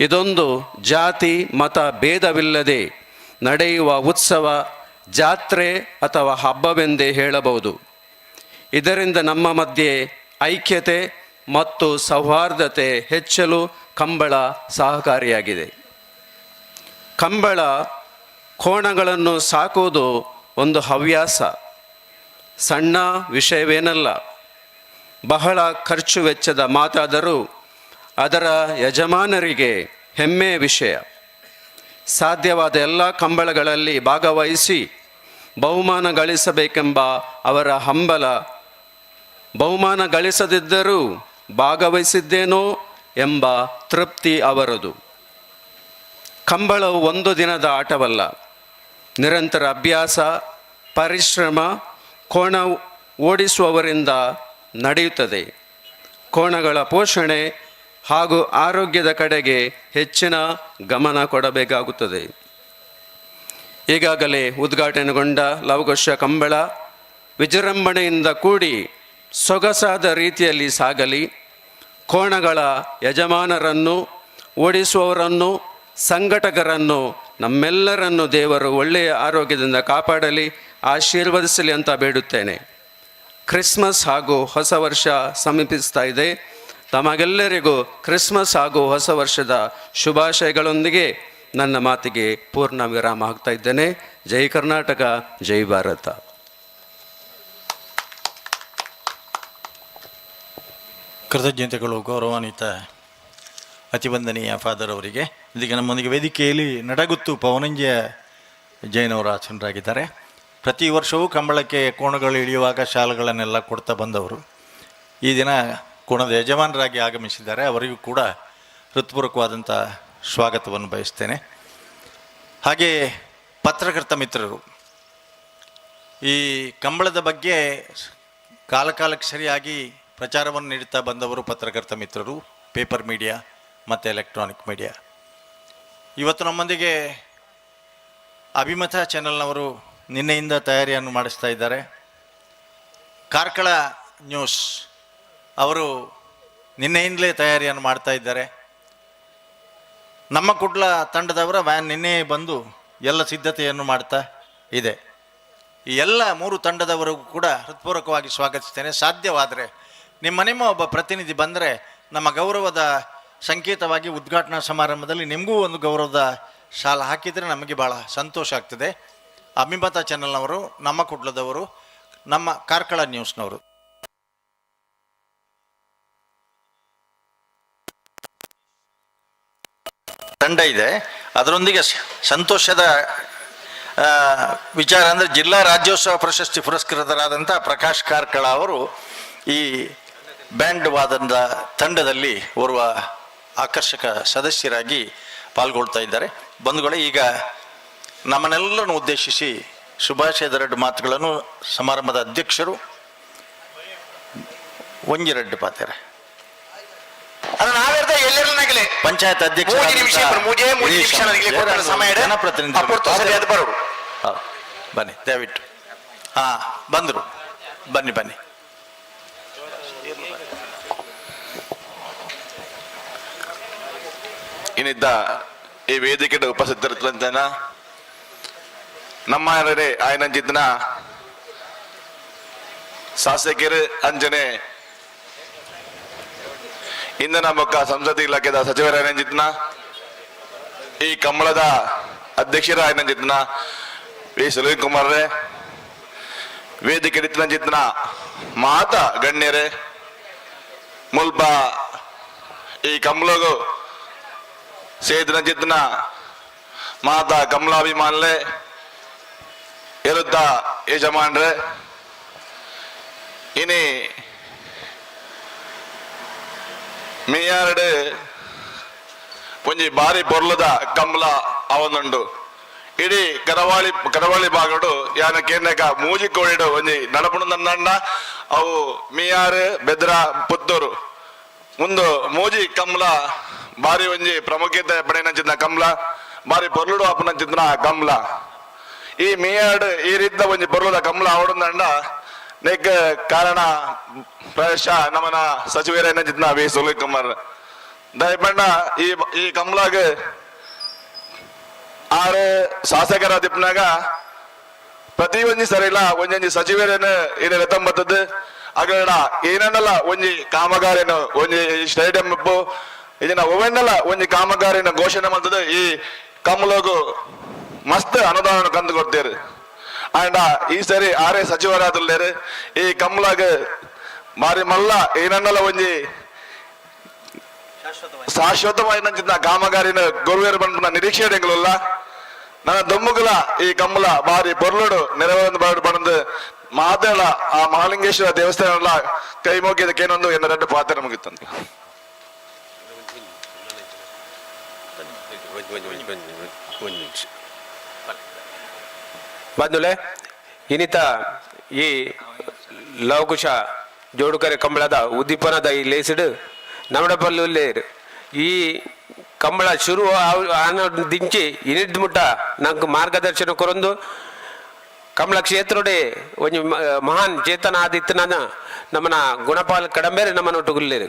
ಇದೊಂದು ಜಾತಿ ಮತ ಭೇದವಿಲ್ಲದೆ ನಡೆಯುವ ಉತ್ಸವ, ಜಾತ್ರೆ ಅಥವಾ ಹಬ್ಬವೆಂದೇ ಹೇಳಬಹುದು. ಇದರಿಂದ ನಮ್ಮ ಮಧ್ಯೆ ಐಕ್ಯತೆ ಮತ್ತು ಸೌಹಾರ್ದತೆ ಹೆಚ್ಚಲು ಕಂಬಳ ಸಹಕಾರಿಯಾಗಿದೆ. ಕಂಬಳ ಕೋಣಗಳನ್ನು ಸಾಕುವುದು ಒಂದು ಹವ್ಯಾಸ, ಸಣ್ಣ ವಿಷಯವೇನಲ್ಲ. ಬಹಳ ಖರ್ಚು ವೆಚ್ಚದ ಮಾತಾದರೂ ಅದರ ಯಜಮಾನರಿಗೆ ಹೆಮ್ಮೆಯ ವಿಷಯ. ಸಾಧ್ಯವಾದ ಎಲ್ಲ ಕಂಬಳಗಳಲ್ಲಿ ಭಾಗವಹಿಸಿ ಬಹುಮಾನ ಗಳಿಸಬೇಕೆಂಬ ಅವರ ಹಂಬಲ, ಬಹುಮಾನ ಗಳಿಸದಿದ್ದರೂ ಭಾಗವಹಿಸಿದ್ದೇನೋ ಎಂಬ ತೃಪ್ತಿ ಅವರದು. ಕಂಬಳವು ಒಂದು ದಿನದ ಆಟವಲ್ಲ. ನಿರಂತರ ಅಭ್ಯಾಸ, ಪರಿಶ್ರಮ, ಕೋಣ ಓಡಿಸುವವರಿಂದ ನಡೆಯುತ್ತದೆ. ಕೋಣಗಳ ಪೋಷಣೆ ಹಾಗೂ ಆರೋಗ್ಯದ ಕಡೆಗೆ ಹೆಚ್ಚಿನ ಗಮನ ಕೊಡಬೇಕಾಗುತ್ತದೆ. ಈಗಾಗಲೇ ಉದ್ಘಾಟನೆಗೊಂಡ ಲವಕುಶ ಕಂಬಳ ವಿಜೃಂಭಣೆಯಿಂದ ಕೂಡಿ ಸೊಗಸಾದ ರೀತಿಯಲ್ಲಿ ಸಾಗಲಿ. ಕೋಣಗಳ ಯಜಮಾನರನ್ನು, ಓಡಿಸುವವರನ್ನು, ಸಂಘಟಕರನ್ನು, ನಮ್ಮೆಲ್ಲರನ್ನು ದೇವರು ಒಳ್ಳೆಯ ಆರೋಗ್ಯದಿಂದ ಕಾಪಾಡಲಿ, ಆಶೀರ್ವದಿಸಲಿ ಅಂತ ಬೇಡುತ್ತೇನೆ. ಕ್ರಿಸ್ಮಸ್ ಹಾಗೂ ಹೊಸ ವರ್ಷ ಸಮೀಪಿಸ್ತಾ ಇದೆ. ತಮಗೆಲ್ಲರಿಗೂ ಕ್ರಿಸ್ಮಸ್ ಹಾಗೂ ಹೊಸ ವರ್ಷದ ಶುಭಾಶಯಗಳೊಂದಿಗೆ ನನ್ನ ಮಾತಿಗೆ ಪೂರ್ಣ ವಿರಾಮ ಹಾಕ್ತಾ ಇದ್ದೇನೆ. ಜೈ ಕರ್ನಾಟಕ, ಜೈ ಭಾರತ. ಕೃತಜ್ಞತೆಗಳು ಗೌರವಾನ್ವಿತ ಅತಿವಂದನೀಯ ಫಾದರ್ ಅವರಿಗೆ. ಇದೀಗ ನಮ್ಮೊಂದಿಗೆ ವೇದಿಕೆಯಲ್ಲಿ ನಡಗುತ್ತು ಪವನಂಜಯ ಜೈನವರು ಆಸೀನರಾಗಿದ್ದಾರೆ. ಪ್ರತಿ ವರ್ಷವೂ ಕಂಬಳಕ್ಕೆ ಕೋಣಗಳು ಇಳಿಯುವಾಗ ಶಾಲುಗಳನ್ನೆಲ್ಲ ಕೊಡ್ತಾ ಬಂದವರು ಈ ದಿನ ಕೋಣದ ಯಜಮಾನರಾಗಿ ಆಗಮಿಸಿದ್ದಾರೆ. ಅವರಿಗೂ ಕೂಡ ಹೃತ್ಪೂರ್ವಕವಾದಂಥ ಸ್ವಾಗತವನ್ನು ಬಯಸ್ತೇನೆ. ಹಾಗೆಯೇ ಪತ್ರಕರ್ತ ಮಿತ್ರರು ಈ ಕಂಬಳದ ಬಗ್ಗೆ ಕಾಲಕಾಲಕ್ಕೆ ಸರಿಯಾಗಿ ಪ್ರಚಾರವನ್ನು ನೀಡುತ್ತಾ ಬಂದವರು ಪತ್ರಕರ್ತ ಮಿತ್ರರು, ಪೇಪರ್ ಮೀಡಿಯಾ ಮತ್ತು ಎಲೆಕ್ಟ್ರಾನಿಕ್ ಮೀಡಿಯಾ. ಇವತ್ತು ನಮ್ಮೊಂದಿಗೆ ಅಭಿಮತ ಚಾನೆಲ್ನವರು ನಿನ್ನೆಯಿಂದ ತಯಾರಿಯನ್ನು ಮಾಡಿಸ್ತಾ ಇದ್ದಾರೆ. ಕಾರ್ಕಳ ನ್ಯೂಸ್ ಅವರು ನಿನ್ನೆಯಿಂದಲೇ ತಯಾರಿಯನ್ನು ಮಾಡ್ತಾ ಇದ್ದಾರೆ. ನಮ್ಮ ಕುಡ್ಲ ತಂಡದವರ ವ್ಯಾನ್ ನಿನ್ನೆ ಬಂದು ಎಲ್ಲ ಸಿದ್ಧತೆಯನ್ನು ಮಾಡ್ತಾ ಇದೆ. ಈ ಎಲ್ಲ ಮೂರು ತಂಡದವರಿಗೂ ಕೂಡ ಹೃತ್ಪೂರ್ವಕವಾಗಿ ಸ್ವಾಗತಿಸ್ತೇನೆ. ಸಾಧ್ಯವಾದರೆ ನಿಮ್ಮ ನಿಮ್ಮ ಒಬ್ಬ ಪ್ರತಿನಿಧಿ ಬಂದರೆ ನಮ್ಮ ಗೌರವದ ಸಂಕೇತವಾಗಿ ಉದ್ಘಾಟನಾ ಸಮಾರಂಭದಲ್ಲಿ ನಿಮಗೂ ಒಂದು ಗೌರವದ ಶಾಲ ಹಾಕಿದರೆ ನಮಗೆ ಭಾಳ ಸಂತೋಷ ಆಗ್ತದೆ. ಅಭಿಮತ ಚಾನೆಲ್ನವರು, ನಮ್ಮ ಕುಡ್ಲದವರು, ನಮ್ಮ ಕಾರ್ಕಳ ನ್ಯೂಸ್ನವರು. ತಂಡ ಇದೆ. ಅದರೊಂದಿಗೆ ಸಂತೋಷದ ವಿಚಾರ ಅಂದರೆ ಜಿಲ್ಲಾ ರಾಜ್ಯೋತ್ಸವ ಪ್ರಶಸ್ತಿ ಪುರಸ್ಕೃತರಾದಂಥ ಪ್ರಕಾಶ್ ಕಾರ್ಕಳ ಅವರು ಈ ಬ್ಯಾಂಡ್ ವಾದನದ ತಂಡದಲ್ಲಿ ಓರ್ವ ಆಕರ್ಷಕ ಸದಸ್ಯರಾಗಿ ಪಾಲ್ಗೊಳ್ತಾ ಇದ್ದಾರೆ. ಬಂಧುಗಳೇ, ಈಗ ನಮ್ಮನ್ನೆಲ್ಲರನ್ನು ಉದ್ದೇಶಿಸಿ ಶುಭಾಶಯದ ಎರಡು ಮಾತುಗಳನ್ನು ಸಮಾರಂಭದ ಅಧ್ಯಕ್ಷರು ಒಂಜಿರೆಡ್ಡು ಪಾತ್ರೆ ಪಂಚಾಯತ್ ಅಧ್ಯಕ್ಷ ಜನಪ್ರತಿನಿಧಿ ಬನ್ನಿ, ದಯವಿಟ್ಟು. ಹಾ, ಬಂದರು, ಬನ್ನಿ ಬನ್ನಿ. ಇನ್ನಿದ್ದ ಈ ವೇದಿಕೆ ಉಪಸ್ಥಿತರಿದ್ದಂತನ ನಮ್ಮ ಆಯನಂಜಿದ್ನ ಶಾಸಕರು ಅಂಜನೆ ಇಂಧನ ಬೊಕ್ಕ ಸಂಸದ ಇಲಾಖೆದ ಸಚಿವರ ಆಯನಂಜಿತ್ನ ಈ ಕಮಲದ ಅಧ್ಯಕ್ಷರ ಆಯನಂಜಿತ್ನ ವಿ ಸುನೀಲ್ ಕುಮಾರ್ ರೇ, ವೇದಿಕೆ ಜಿತ್ನ ಮಾತ ಗಣ್ಯರೇ, ಮುಲ್ಪ ಈ ಕಮಲಗು ಸೇದಿನ ಮಾತಾ ಕಮಲಾಭಿಮಾನ್ಲೆ ಇರುದ್ದ ಯಜಮಾನ್ರೆ, ಇನಿ ಮೀಯಾರಡು ಒಂಜಿ ಬಾರಿ ಪೊರ್ಲದ ಕಮಲ ಅವನುಂಡು. ಇಡೀ ಕರವಾಳಿ ಕರವಾಳಿ ಭಾಗಡು ಯಾನ ಕೇಂದ್ರಕ ಮೂಜಿ ಕೋಳಿಡು ಒಂಜಿ ನಡಪುಣ ನನ್ನಣ್ಣ ಅವು ಮೀಯಾರು ಬೆದ್ರ ಪುತ್ತೂರು ಮುಂದು ಮೂಜಿ ಕಮಲ ಬಾರಿ ಒಂಜಿ ಪ್ರಾಮುಖ್ಯತೆ ಪಡೆಯನಂಚಿನ ಕಮಲ, ಬಾರಿ ಪೊರ್ಲುಡು ಅಪ್ಪನಂಚಿನ ಕಮಲ. ಈ ಮೀಯಾಡು ಈ ರೀತಿಯ ಒಂಜಿ ಪೊರ್ಲುದ ಕಮಲ ಅವಡುಂದಂಡ ನೆಕ್ ಕಾರಣ ಪ್ರಾಯಶಃ ನಮ್ಮನ ಸಚಿವರೇನಂಚಿನ ವಿ ಸುನೀಲ್ ಕುಮಾರ್. ದಯಪಂಡ ಈ ಈ ಕಮಲಾಗ ಆರು ಶಾಸಕರ ದಿಪ್ನಾಗ ಪ್ರತಿ ಒಂಜಿ ಸರಿಲ್ಲ ಒಂಜೊಂಜಿ ಸಚಿವರೇನು ಇದು ಎತ್ತಂಬತ್ತದ್ದು ಅಗಡ ಏನನ್ನಲ್ಲ ಒಂಜಿ ಕಾಮಗಾರಿನ ಒಂಜಿ ಸ್ಟೇಡಿಯಂ ಇಪ್ಪು ಇದನ್ನ ಒವೆನ್ನಲ್ಲ ಒಂಜಿ ಕಾಮಗಾರಿನ ಘೋಷಣೆ ಮಾಡ್ತದೆ. ಈ ಕಮಲಗು ಮಸ್ತ್ ಅನುದಾನ ಕಂದು ಕೊಡ್ತೇರು. ಅಂಡ ಈ ಸರಿ ಆರೇ ಸಚಿವರಾದಲ್ಲೇರು ಈ ಕಮಲಾಗ ಮಾರಿ ಮಲ್ಲ ಏನನ್ನಲ್ಲ ಒಂಜಿ ಶಾಶ್ವತವಾಯಿನಂಚಿನ ಕಾಮಗಾರಿನ ಗೊರುವೇರು ಬಂದ ನಿರೀಕ್ಷೆ ಎಂಗಲಲ್ಲ. ನನ್ನ ದೊಮ್ಮುಗುಲ ಈ ಕಮ್ಮಲ ಬಾರಿ ಪೊರ್ಲುಡು ನೆರವೇರಂದು ಬಾರಿ ಬಂದು ಮಾತೇಳ ಆ ಮಹಾಲಿಂಗೇಶ್ವರ ದೇವಸ್ಥಾನ ಕೈ ಮುಗಿದಕ್ಕೇನೊಂದು ಎನ್ನ ರೆಡ್ಡು ಪಾತ್ರ ಮುಗಿತಂತ. ಬಂದುಲೆ ಇನಿತ ಈ ಲವಕುಶ ಜೋಡುಕರೆ ಕಂಬಳದ ಉದ್ದೀಪನದ ಈ ಲೇಸಿಡು ನಮಡಪಲ್ಲು ಈ Kambala ಶುರು ಆನ ದಿಂಚಿ ಇನಿಡ್ ಮುಟ್ಟ ನಂಗೆ ಮಾರ್ಗದರ್ಶನ ಕೊರೊಂದು ಕಂಬಳ ಕ್ಷೇತ್ರಡೆ ಒಂಜಿ ಮಹಾನ್ ಚೇತನ ಆದಿತ್ತನ ನಮ್ಮನ ಗುಣಪಾಲ್ ಕಡಂಬೇರೆ ನಮ್ಮನ ಒಟ್ಟುಗುಲ್ಲೇರು.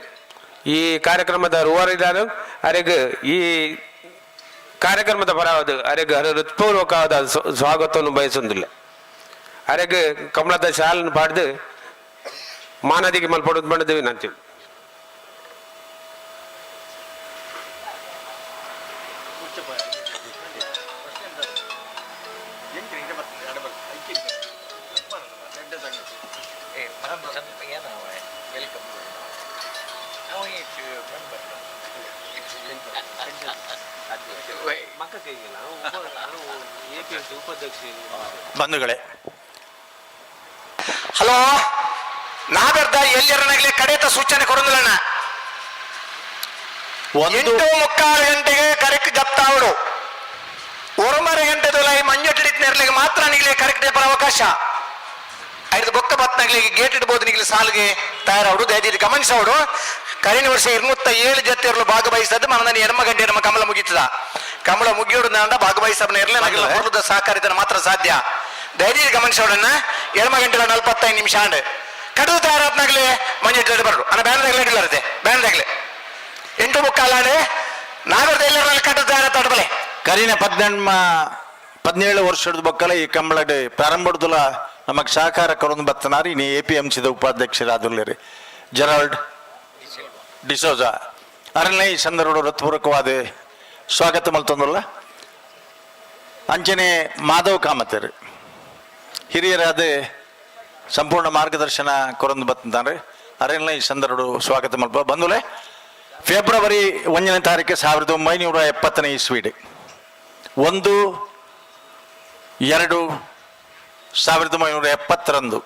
ಈ ಕಾರ್ಯಕ್ರಮದ ರೂವಾರಿದಾರು ಅರೆಗ್ ಈ ಕಾರ್ಯಕ್ರಮದ ಪರವಾದ ಅರೆಗ್ ಹೃತ್ಪೂರ್ವಕವಾದ ಸ್ವಾಗತವನ್ನು ಬಯಸೊಂದಿಲ್ಲ. ಅರೆಗ್ ಕಮಲದ ಶಾಲನ್ನು ಪಾಡ್ದು ಮಾನದಿಗೆ ಮಲ್ಪಡೋದು ಬಂದದೇವಿ ನಂತೀವಿ. ಬಂಧುಗಳೇ, ಹಲೋ, ನಾವೆರ್ದ ಎಲ್ಲರನಾಗ್ಲಿ ಕಡೆತ ಸೂಚನೆ ಕೊಡೋದಿಲ್ಲಣ್ಣ. ಒಂದು 8:45 ಗಂಟೆಗೆ ಕರೆಕ್ಟ್ ಜಪ್ತಾವಡು. ಒರುಮರೆ ಗಂಟೆ ಈ ಮಂಜಟ್ಟಿಡಿತ್ ಮಾತ್ರ ನಿಗ್ಲಿ ಕರೆಕ್ಟ್ ಅವಕಾಶ. ಐದು ಬೊಕ್ಕ ಬತ್ನಾಗ್ಲಿ ಗೇಟ್ ಇಡ್ಬೋದು. ನಿಗ್ಲಿ ಸಾಲಿಗೆ ತಯಾರವಡು ದಯದೀರಿ ಗಮನಿಸವಡು. ಕರಿನ ವರ್ಷ 207 ಜೊತೆಯರ್ಲು ಭಾಗವಹಿಸದ್ದು. ಮನದಲ್ಲಿ ಎರ್ಮ ಗಂಟೆ ನಮ್ಮ ಕಮಲ ಮುಗೀತದ. ಕಮಲ ಮುಗಿಯೋಡು ನಾಂಡ ಭಾಗವಹಿಸಬನ ಇರಲಿ ನಗಲ ಹೊರದ ಸಹಕಾರಿತನ ಮಾತ್ರ ಸಾಧ್ಯ. ದಯದೀರಿ ಗಮನಿಸೋಡನ್ನ. 2 ಗಂಟೆ 45 ನಿಮಿಷ ಆಂಡ್ ಕಡಿದು ತಯಾರಾತ್ನಾಗ್ಲಿ ಮಂಜು ಬರಡು ಅನ್ನ ಬ್ಯಾನರ್ ಇಡಲಾರದೆ ಬ್ಯಾನರ್. 8:45 ಆಂಡ್ ನಾಗರದ ಎಲ್ಲರಲ್ಲಿ ಕಟ್ಟದ ತಯಾರಾತ ಬಲೆ. ಕರಿನ 17 ವರ್ಷದ ಬಕ್ಕಲ ಈ ಕಂಬಳಡೆ ಪ್ರಾರಂಭದಲ್ಲ ನಮಗೆ ಸಹಕಾರ ಕೊರೊಂದು ಬತ್ತನಾರಿ. ನೀ ಎಪಿಎಂಸಿದ ಉಪಾಧ್ಯಕ್ಷರಾದುಲ್ಲೇರಿ ಜೆರಾಲ್ಡ್ ಡಿಸೋಜಾ ಅರಣ್ಯ ಈ ಸಂದರ್ಭ ಹೃತ್ಪೂರ್ವಕವಾದ ಸ್ವಾಗತ ಮಲ್ತೊಂದಲ್ಲ. ಅಂಚನೆ ಮಾಧವ್ ಕಾಮತರು ಹಿರಿಯರಾದ ಸಂಪೂರ್ಣ ಮಾರ್ಗದರ್ಶನ ಕೊರೊಂದು ಬತ್ತಂತಾರೆ. ಅರಣ್ಯ ಈ ಸಂದರ್ಭ ಸ್ವಾಗತ ಮಲ್ಪ. ಬಂದುಲೆ, ಫೆಬ್ರವರಿ 1ನೇ ತಾರೀಕು 1970ನೇ ಇಸ್ವಿಡ್, 1-2-1970ರಂದು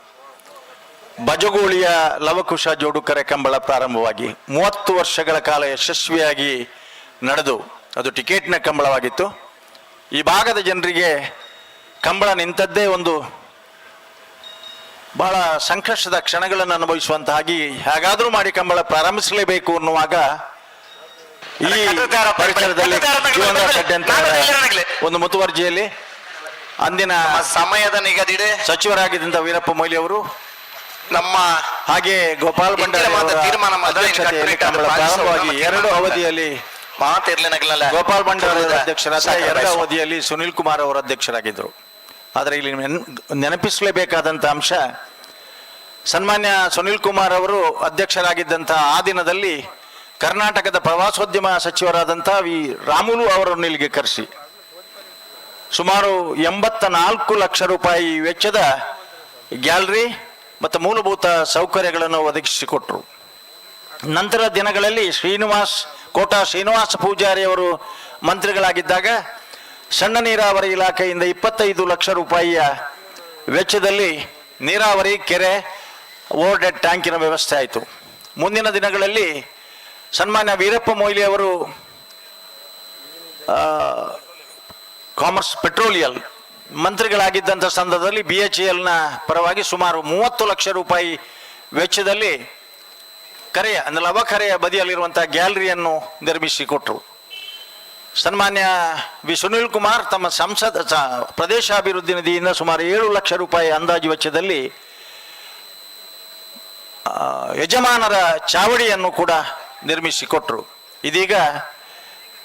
ಬಜಗೋಳಿಯ ಲವಕುಶ ಜೋಡುಕರೆ ಕಂಬಳ ಪ್ರಾರಂಭವಾಗಿ 30 ವರ್ಷಗಳ ಕಾಲ ಯಶಸ್ವಿಯಾಗಿ ನಡೆದು ಅದು ಟಿಕೆಟ್ನ ಕಂಬಳವಾಗಿತ್ತು. ಈ ಭಾಗದ ಜನರಿಗೆ ಕಂಬಳ ನಿಂತದ್ದೇ ಒಂದು ಬಹಳ ಸಂಕಷ್ಟದ ಕ್ಷಣಗಳನ್ನು ಅನುಭವಿಸುವಂತಹಾಗಿ ಹೇಗಾದರೂ ಮಾಡಿ ಕಂಬಳ ಪ್ರಾರಂಭಿಸಲೇಬೇಕು ಅನ್ನುವಾಗ ಈ ಪರಿಸರದಲ್ಲಿ ಜೀವನದ ಷಡ್ಯಂತ್ರ ಒಂದು ಮುತುವರ್ಜಿಯಲ್ಲಿ ಅಂದಿನ ಸಮಯದ ನಿಗದಿಡೆ ಸಚಿವರಾಗಿದ್ದಂಥ ವೀರಪ್ಪ ಮೊಯ್ಲಿ ಅವರು ನಮ್ಮ ಹಾಗೆ ಗೋಪಾಲ್ ಭಂಡಾರಿ ಇಂದಿನ ಮಾತ ಅವರ ತೀರ್ಮಾನ ಮಾಡಿದ್ರೆ ಅಧ್ಯಕ್ಷತೆಯಲ್ಲಿ ಕಟ್ಟುನಿಟ್ಟಾದ ಕಂಬಳ ಪಾಲಿಸುವ ಪ್ರಾರಂಭವಾಗಿ ನಮ್ಮ ಎರಡು ತೀರ್ಮಾನ. ಅವಧಿಯಲ್ಲಿ ಮಾತಿರ್ಲಿನಗಲಲ್ಲ. ಗೋಪಾಲ್ ಭಂಡಾರಿ ಅವರ ಅಧ್ಯಕ್ಷರಾದ ಎರಡು ಬಯಸುವ. ಅವಧಿಯಲ್ಲಿ ಸುನಿಲ್ ಕುಮಾರ್ ಅವರು ಅಧ್ಯಕ್ಷರಾಗಿದ್ದರು. ಆದರೆ ಇಲ್ಲಿ ನೆನಪಿಸಲೇಬೇಕಾದಂಥ ಅಂಶ, ಸನ್ಮಾನ್ಯ ಸುನಿಲ್ ಕುಮಾರ್ ಅವರು ಅಧ್ಯಕ್ಷರಾಗಿದ್ದಂಥ ಆ ದಿನದಲ್ಲಿ ಕರ್ನಾಟಕದ ಪ್ರವಾಸೋದ್ಯಮ ಸಚಿವರಾದಂಥ ವಿ ರಾಮುಲು ಅವರನ್ನು ಇಲ್ಲಿಗೆ ಕರೆಸಿ ಸುಮಾರು 84 ಲಕ್ಷ ರೂಪಾಯಿ ವೆಚ್ಚದ ಗ್ಯಾಲರಿ ಮತ್ತು ಮೂಲಭೂತ ಸೌಕರ್ಯಗಳನ್ನು ಒದಗಿಸಿಕೊಟ್ರು. ನಂತರ ದಿನಗಳಲ್ಲಿ ಕೋಟಾ ಶ್ರೀನಿವಾಸ ಪೂಜಾರಿ ಅವರು ಮಂತ್ರಿಗಳಾಗಿದ್ದಾಗ ಸಣ್ಣ ನೀರಾವರಿ ಇಲಾಖೆಯಿಂದ 25 ಲಕ್ಷ ರೂಪಾಯಿಯ ವೆಚ್ಚದಲ್ಲಿ ನೀರಾವರಿ ಕೆರೆ ಓವರ್ ಹೆಡ್ ಟ್ಯಾಂಕಿನ ವ್ಯವಸ್ಥೆ ಆಯಿತು. ಮುಂದಿನ ದಿನಗಳಲ್ಲಿ ಸನ್ಮಾನ್ಯ ವೀರಪ್ಪ ಮೊಯ್ಲಿ ಅವರು ಕಾಮರ್ಸ್ ಪೆಟ್ರೋಲಿಯಲ್ ಮಂತ್ರಿಗಳಾಗಿದ್ದಂಥ ಸಂದರ್ಭದಲ್ಲಿ ಬಿಎಚ್ಇಎಲ್ನ ಪರವಾಗಿ ಸುಮಾರು 30 ಲಕ್ಷ ರೂಪಾಯಿ ವೆಚ್ಚದಲ್ಲಿ ಕರೆಯ ಅಂದರೆ ಲವಕರೆಯ ಬದಿಯಲ್ಲಿರುವಂಥ ಗ್ಯಾಲರಿಯನ್ನು ನಿರ್ಮಿಸಿಕೊಟ್ರು. ಸನ್ಮಾನ್ಯ ವಿ ಸುನಿಲ್ ಕುಮಾರ್ ತಮ್ಮ ಸಂಸದ ಪ್ರದೇಶಾಭಿವೃದ್ಧಿ ನಿಧಿಯಿಂದ ಸುಮಾರು 7 ಲಕ್ಷ ರೂಪಾಯಿ ಅಂದಾಜು ವೆಚ್ಚದಲ್ಲಿ ಯಜಮಾನರ ಚಾವಡಿಯನ್ನು ಕೂಡ ನಿರ್ಮಿಸಿಕೊಟ್ರು. ಇದೀಗ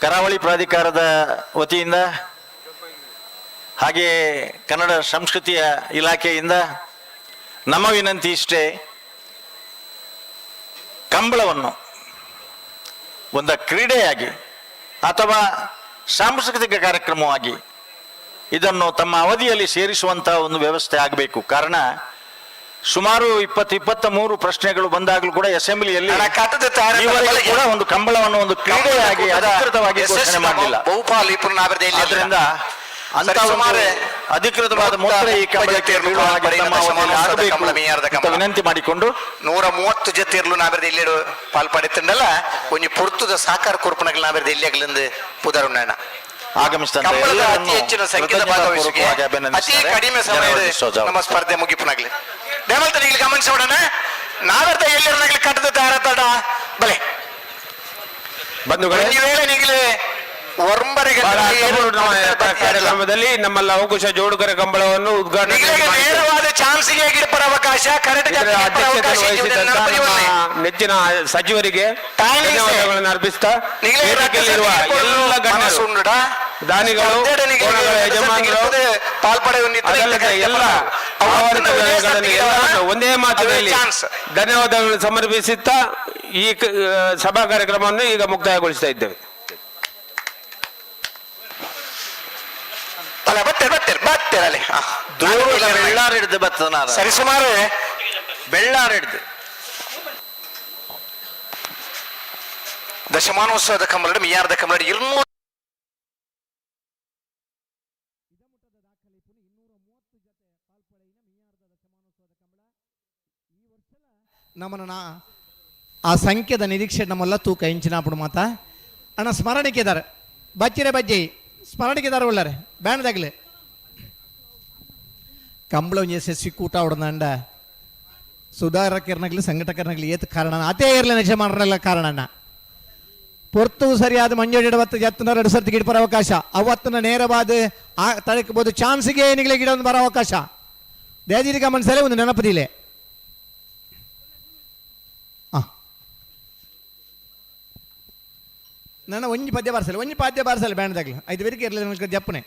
ಕರಾವಳಿ ಪ್ರಾಧಿಕಾರದ ವತಿಯಿಂದ ಹಾಗೆಯೇ ಕನ್ನಡ ಸಂಸ್ಕೃತಿಯ ಇಲಾಖೆಯಿಂದ ನಮ್ಮ ವಿನಂತಿ ಇಷ್ಟೇ, ಕಂಬಳವನ್ನು ಒಂದು ಕ್ರೀಡೆಯಾಗಿ ಅಥವಾ ಸಾಂಸ್ಕೃತಿಕ ಕಾರ್ಯಕ್ರಮವಾಗಿ ಇದನ್ನು ತಮ್ಮ ಅವಧಿಯಲ್ಲಿ ಸೇರಿಸುವಂಥ ಒಂದು ವ್ಯವಸ್ಥೆ ಆಗಬೇಕು. ಕಾರಣ, ಸುಮಾರು 20-23 ಪ್ರಶ್ನೆಗಳು ಬಂದಾಗಲೂ ಕೂಡ ಅಸೆಂಬ್ಲಿಯಲ್ಲಿ ಅಣ್ಣ, ಕಟ್ಟದ ತಯಾರಿ ಈವರೆಗೂ ಕೂಡ ಒಂದು ಕಂಬಳವನ್ನು ಒಂದು ಕ್ರೀಡೆಯಾಗಿ ಅಧಿಕೃತವಾಗಿ ಘೋಷಣೆ ಮಾಡಲಿಲ್ಲ. ಬಹುಪಾಲು ಇಬ್ಬರು ನಾವಿರ್ದೆ ಇಲ್ಲಿ. ಆದ್ರಿಂದ ಅಂತ ಸರಿ, ಒಂದು ಸುಮಾರು ಅಧಿಕೃತವಾದ ಮುದ್ರೆ ಈ ಕಂಬಳಕ್ಕೆ ಬೀಳುವ ಹಾಗೆ ತಮ್ಮ ಅವಧಿಯಲ್ಲಿ ಆಗಬೇಕು ಕಮಲ ಮೇಯರ್ದ ಅಂತ ಕಮಲ. ವಿನಂತಿ ಮಾಡಿಕೊಂಡು 130 ಜೊತೆರ್ಲು ನಾವಿರ್ದೆ ಇಲ್ಲಿ ಪಾಲ್ಪಡೆತಂಡಲ್ಲ. ಒಂಜಿ ಪುರ್ತುದ ಸಾಕಾರ ಕೊರ್ಪುನಗಲ್ ನಾವಿರ್ದೆ ಇಲ್ಲಿ ಅಗಲಿಂದ ಪುದರುಣ್ಣ. ಆಗಮಿಸಿದಂತ ಕಂಬಳದ ಅತಿ ಎಲ್ಲರನ್ನೂ ಹೆಚ್ಚಿನ ಸಂಖ್ಯೆದ ಭಾಗವಹಿಸುವಿಕೆ ಕೃತಜ್ಞತಾಪೂರ್ವಕವಾಗಿ ಅತಿ ಅಭಿನಂದಿಸ್ತಾರೆ. ಕಡಿಮೆ ಸಮಯದ ಜನವರಿ ಡಿಸೋಜ ಅವರು. ನಮ್ಮ ಸ್ಪರ್ಧೆ ಮುಗಿಪುನಾಗ್ಲಿ. ದೇವಲ್ತ ಇಲ್ಲಿ ಗಮನಿಸೋಣ. ನಾವೆರ್ದ ಎಲ್ಲಿರನಾಗ್ಲಿ ಕಟ್ಟದ ತಯಾರತಡ ಬಲೆ. ಬಂಧುಗಳೇ, ಈ ವೇಳೆ ನಿಗಲಿ ಒಂಬರೆ ಬಹಳ ಗಂಟೆ ಅರ್ಥಪೂರ್ಣವಾದ ಕಾರ್ಯಕ್ರಮದಲ್ಲಿ ನಮ್ಮ ಲವಕುಶ ಜೋಡುಕರ ಕಂಬಳವನ್ನು ಉದ್ಘಾಟನೆ ನಿಗಲಿಗೆ ಮಾಡಿತು. ನೇರವಾದ ಚಾನ್ಸ್ಗೆ ಗಿಡಪರ ಅವಕಾಶ, ಕರೆಕ್ಟ್ ಇದರ ಅವಕಾಶ ಅಧ್ಯಕ್ಷತೆಯನ್ನು ವಹಿಸಿದಂತ ನೆನಪು ನಮ್ಮ ನೆಚ್ಚಿನ ಸಚಿವರಿಗೆ Timings. ಧನ್ಯವಾದಗಳನ್ನು ಅರ್ಪಿಸ್ತಾ ವೇದಿಕೆಯಲ್ಲಿರುವ ಎಲ್ಲ ಗಣ್ಯರು, ದಾನಿಗಳು, ಕೋಣಗಳ ಯಜಮಾನರು, ಅದಲ್ಲದೆ ಎಲ್ಲ ಆವರ್ತಗಳನ್ನು ಎಲ್ಲರನ್ನು ಒಂದೇ ಮಾತಿನಲ್ಲಿ ಚಾನ್ಸ್ ಧನ್ಯವಾದಗಳನ್ನು ಸಮರ್ಪಿಸುತ್ತಾ ಈ ಸಭಾ ಕಾರ್ಯಕ್ರಮವನ್ನು ಈಗ ಮುಕ್ತಾಯಗೊಳಿಸ್ತಾ ಇದ್ದೇವೆ. ಅಲ್ಲ, ಬತ್ತೇರಿ ಬತ್ತೇರಿ ಬತ್ತೇರಿ ಅಲ್ಲಿ. ದೂರ ಬೆಳ್ಳಾರ್ ಹಿಡ್ದು ಬರ್ತದ. ಸರಿಸುಮಾರು ಬೆಳ್ಳಾರ್ ಹಿಡ್ದು. ದಶಮಾನೋತ್ಸವದ ಕಂಬಳಡು ಮಿಯಾರದ ಕಂಬಳಡು 200. ನಮ್ಮನ್ನ ಆ ಸಂಖ್ಯೆದ ನಿರೀಕ್ಷೆ ನಮ್ಮೆಲ್ಲ ತೂಕ ಇಂಚಿನಾಪುಡು ಮಾತ ಅಣ್ಣ ಸ್ಮರಣಿಕೆದಾರ ಬಚ್ಚಿರೆ ಬಜ್ಜಿ ಸ್ಮರಣಿಕೆದಾರ ಒಳ್ಳಾರೆ ಬ್ಯಾಣದಾಗಲೆ ಕಂಬಳ ಒಂಜಿ ಯಶಸ್ವಿ ಕೂಟ ಹೊಡೆದಂಡ ಸುಧಾರಕರ್ನಾಗ್ಲಿ ಸಂಘಟಕರ್ನಾಗ್ಲಿ ಏತ್ ಕಾರಣ ಅತೇ ಇರಲಿ ನಿಜ ಮಾಡ್ರಲ್ಲ ಕಾರಣ ಅಣ್ಣ. ಪೊರ್ತು ಸರಿಯಾದ ಮಂಜೋಡಿ ಬತ್ತ ಜತ್ತನ ಎರಡು ಸರ್ತಿ ಗಿಡಪರ ಅವಕಾಶ ಅವತ್ತನ ನೇರವಾದ ಆ ತಡಕಬಹುದು ಚಾನ್ಸ್ಗೆ ಏನಿಗ್ಲೆ ಗಿಡ ಒಂದು ಬರೋ ಅವಕಾಶ ದೇದಿರಿ ಗಮನಿಸಲೇ ಒಂದು ನೆನಪದಿಲೆ. ನನ್ನ ಒಂಜಿ ಪದ್ಯ ಬಾರಿಸಲ್ಲ, ಒಂಜಿ ಪದ್ಯ ಬಾರಿಸಲ್ಲ ಬ್ಯಾಂಡ್ದಾಗ್ಲು ಐದು ಬೇರಿಕೆ ಇರಲಿ ನನಗೆ ಜಪ್ಪನೆ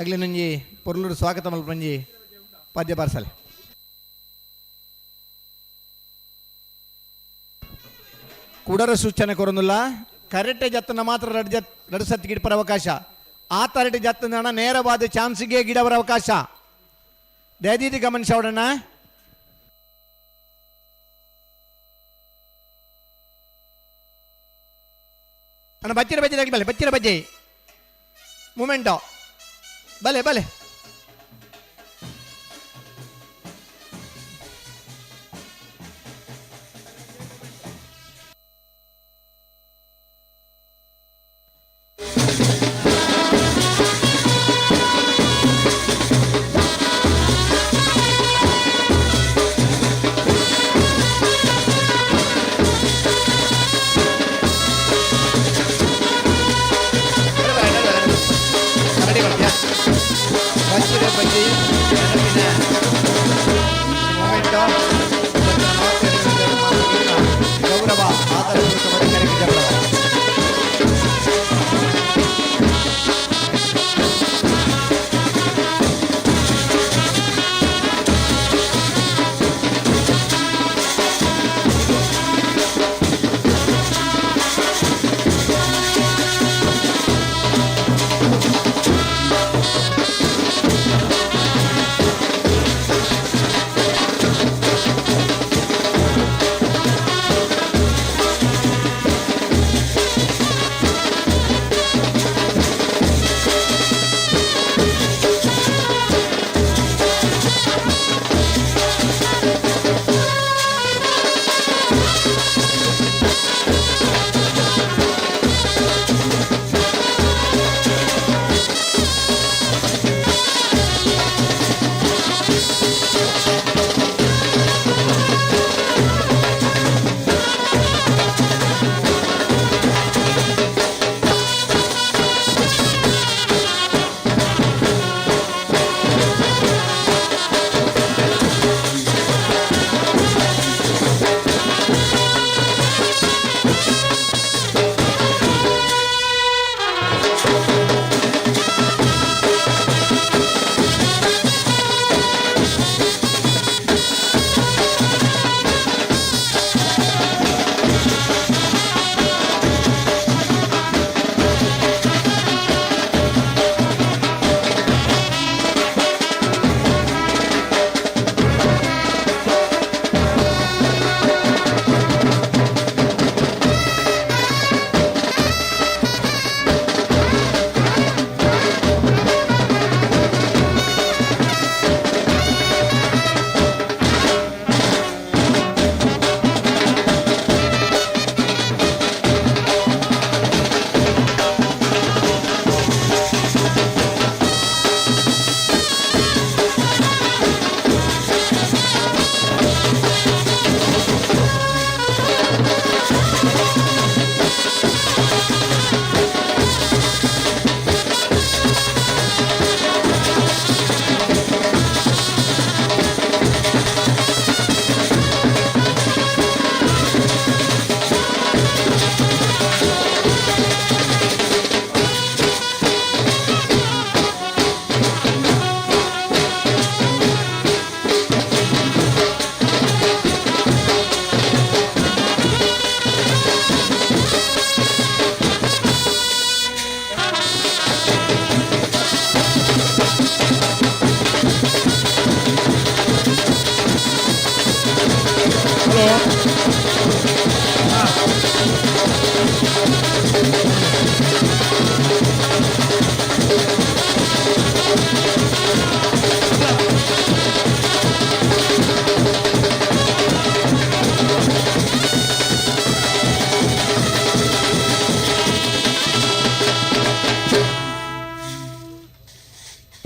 ಆಗ್ಲಿ ನಂಜಿ ಪೊರ್ಲೂರು ಸ್ವಾಗತ ಮಲ್ಪಂಜಿ ಪದ್ಯ ಬಾರಿಸಲೆ. ಕುಡರ ಸೂಚನೆ ಕೊರೊಂದುಲ್ಲ, ಕರೆಕ್ಟ್ ಜತ್ತನ ಮಾತ್ರ ರಡ್ ಜತ್ ರಡ್ ಸತ್ ಗಿಡಪರ ಅವಕಾಶ. ಆ ತರಟಿ ಜತ್ತನ ನೇರವಾದ ಚಾನ್ಸ್ಗೆ ಗಿಡವರ ಅವಕಾಶ. ದಯದೀದಿ ಗಮನಿಸೋಡಣ್ಣ. ಅಣ್ಣ ಬಚ್ಚಿರ ಬಜ್ಜಿ ಬಲೆ ಬಚ್ಚಿರ ಬಜ್ಜಿ ಮೂಮೆಂಟು ಬಲೆ ಬಲೆ. ರೆಡಿ.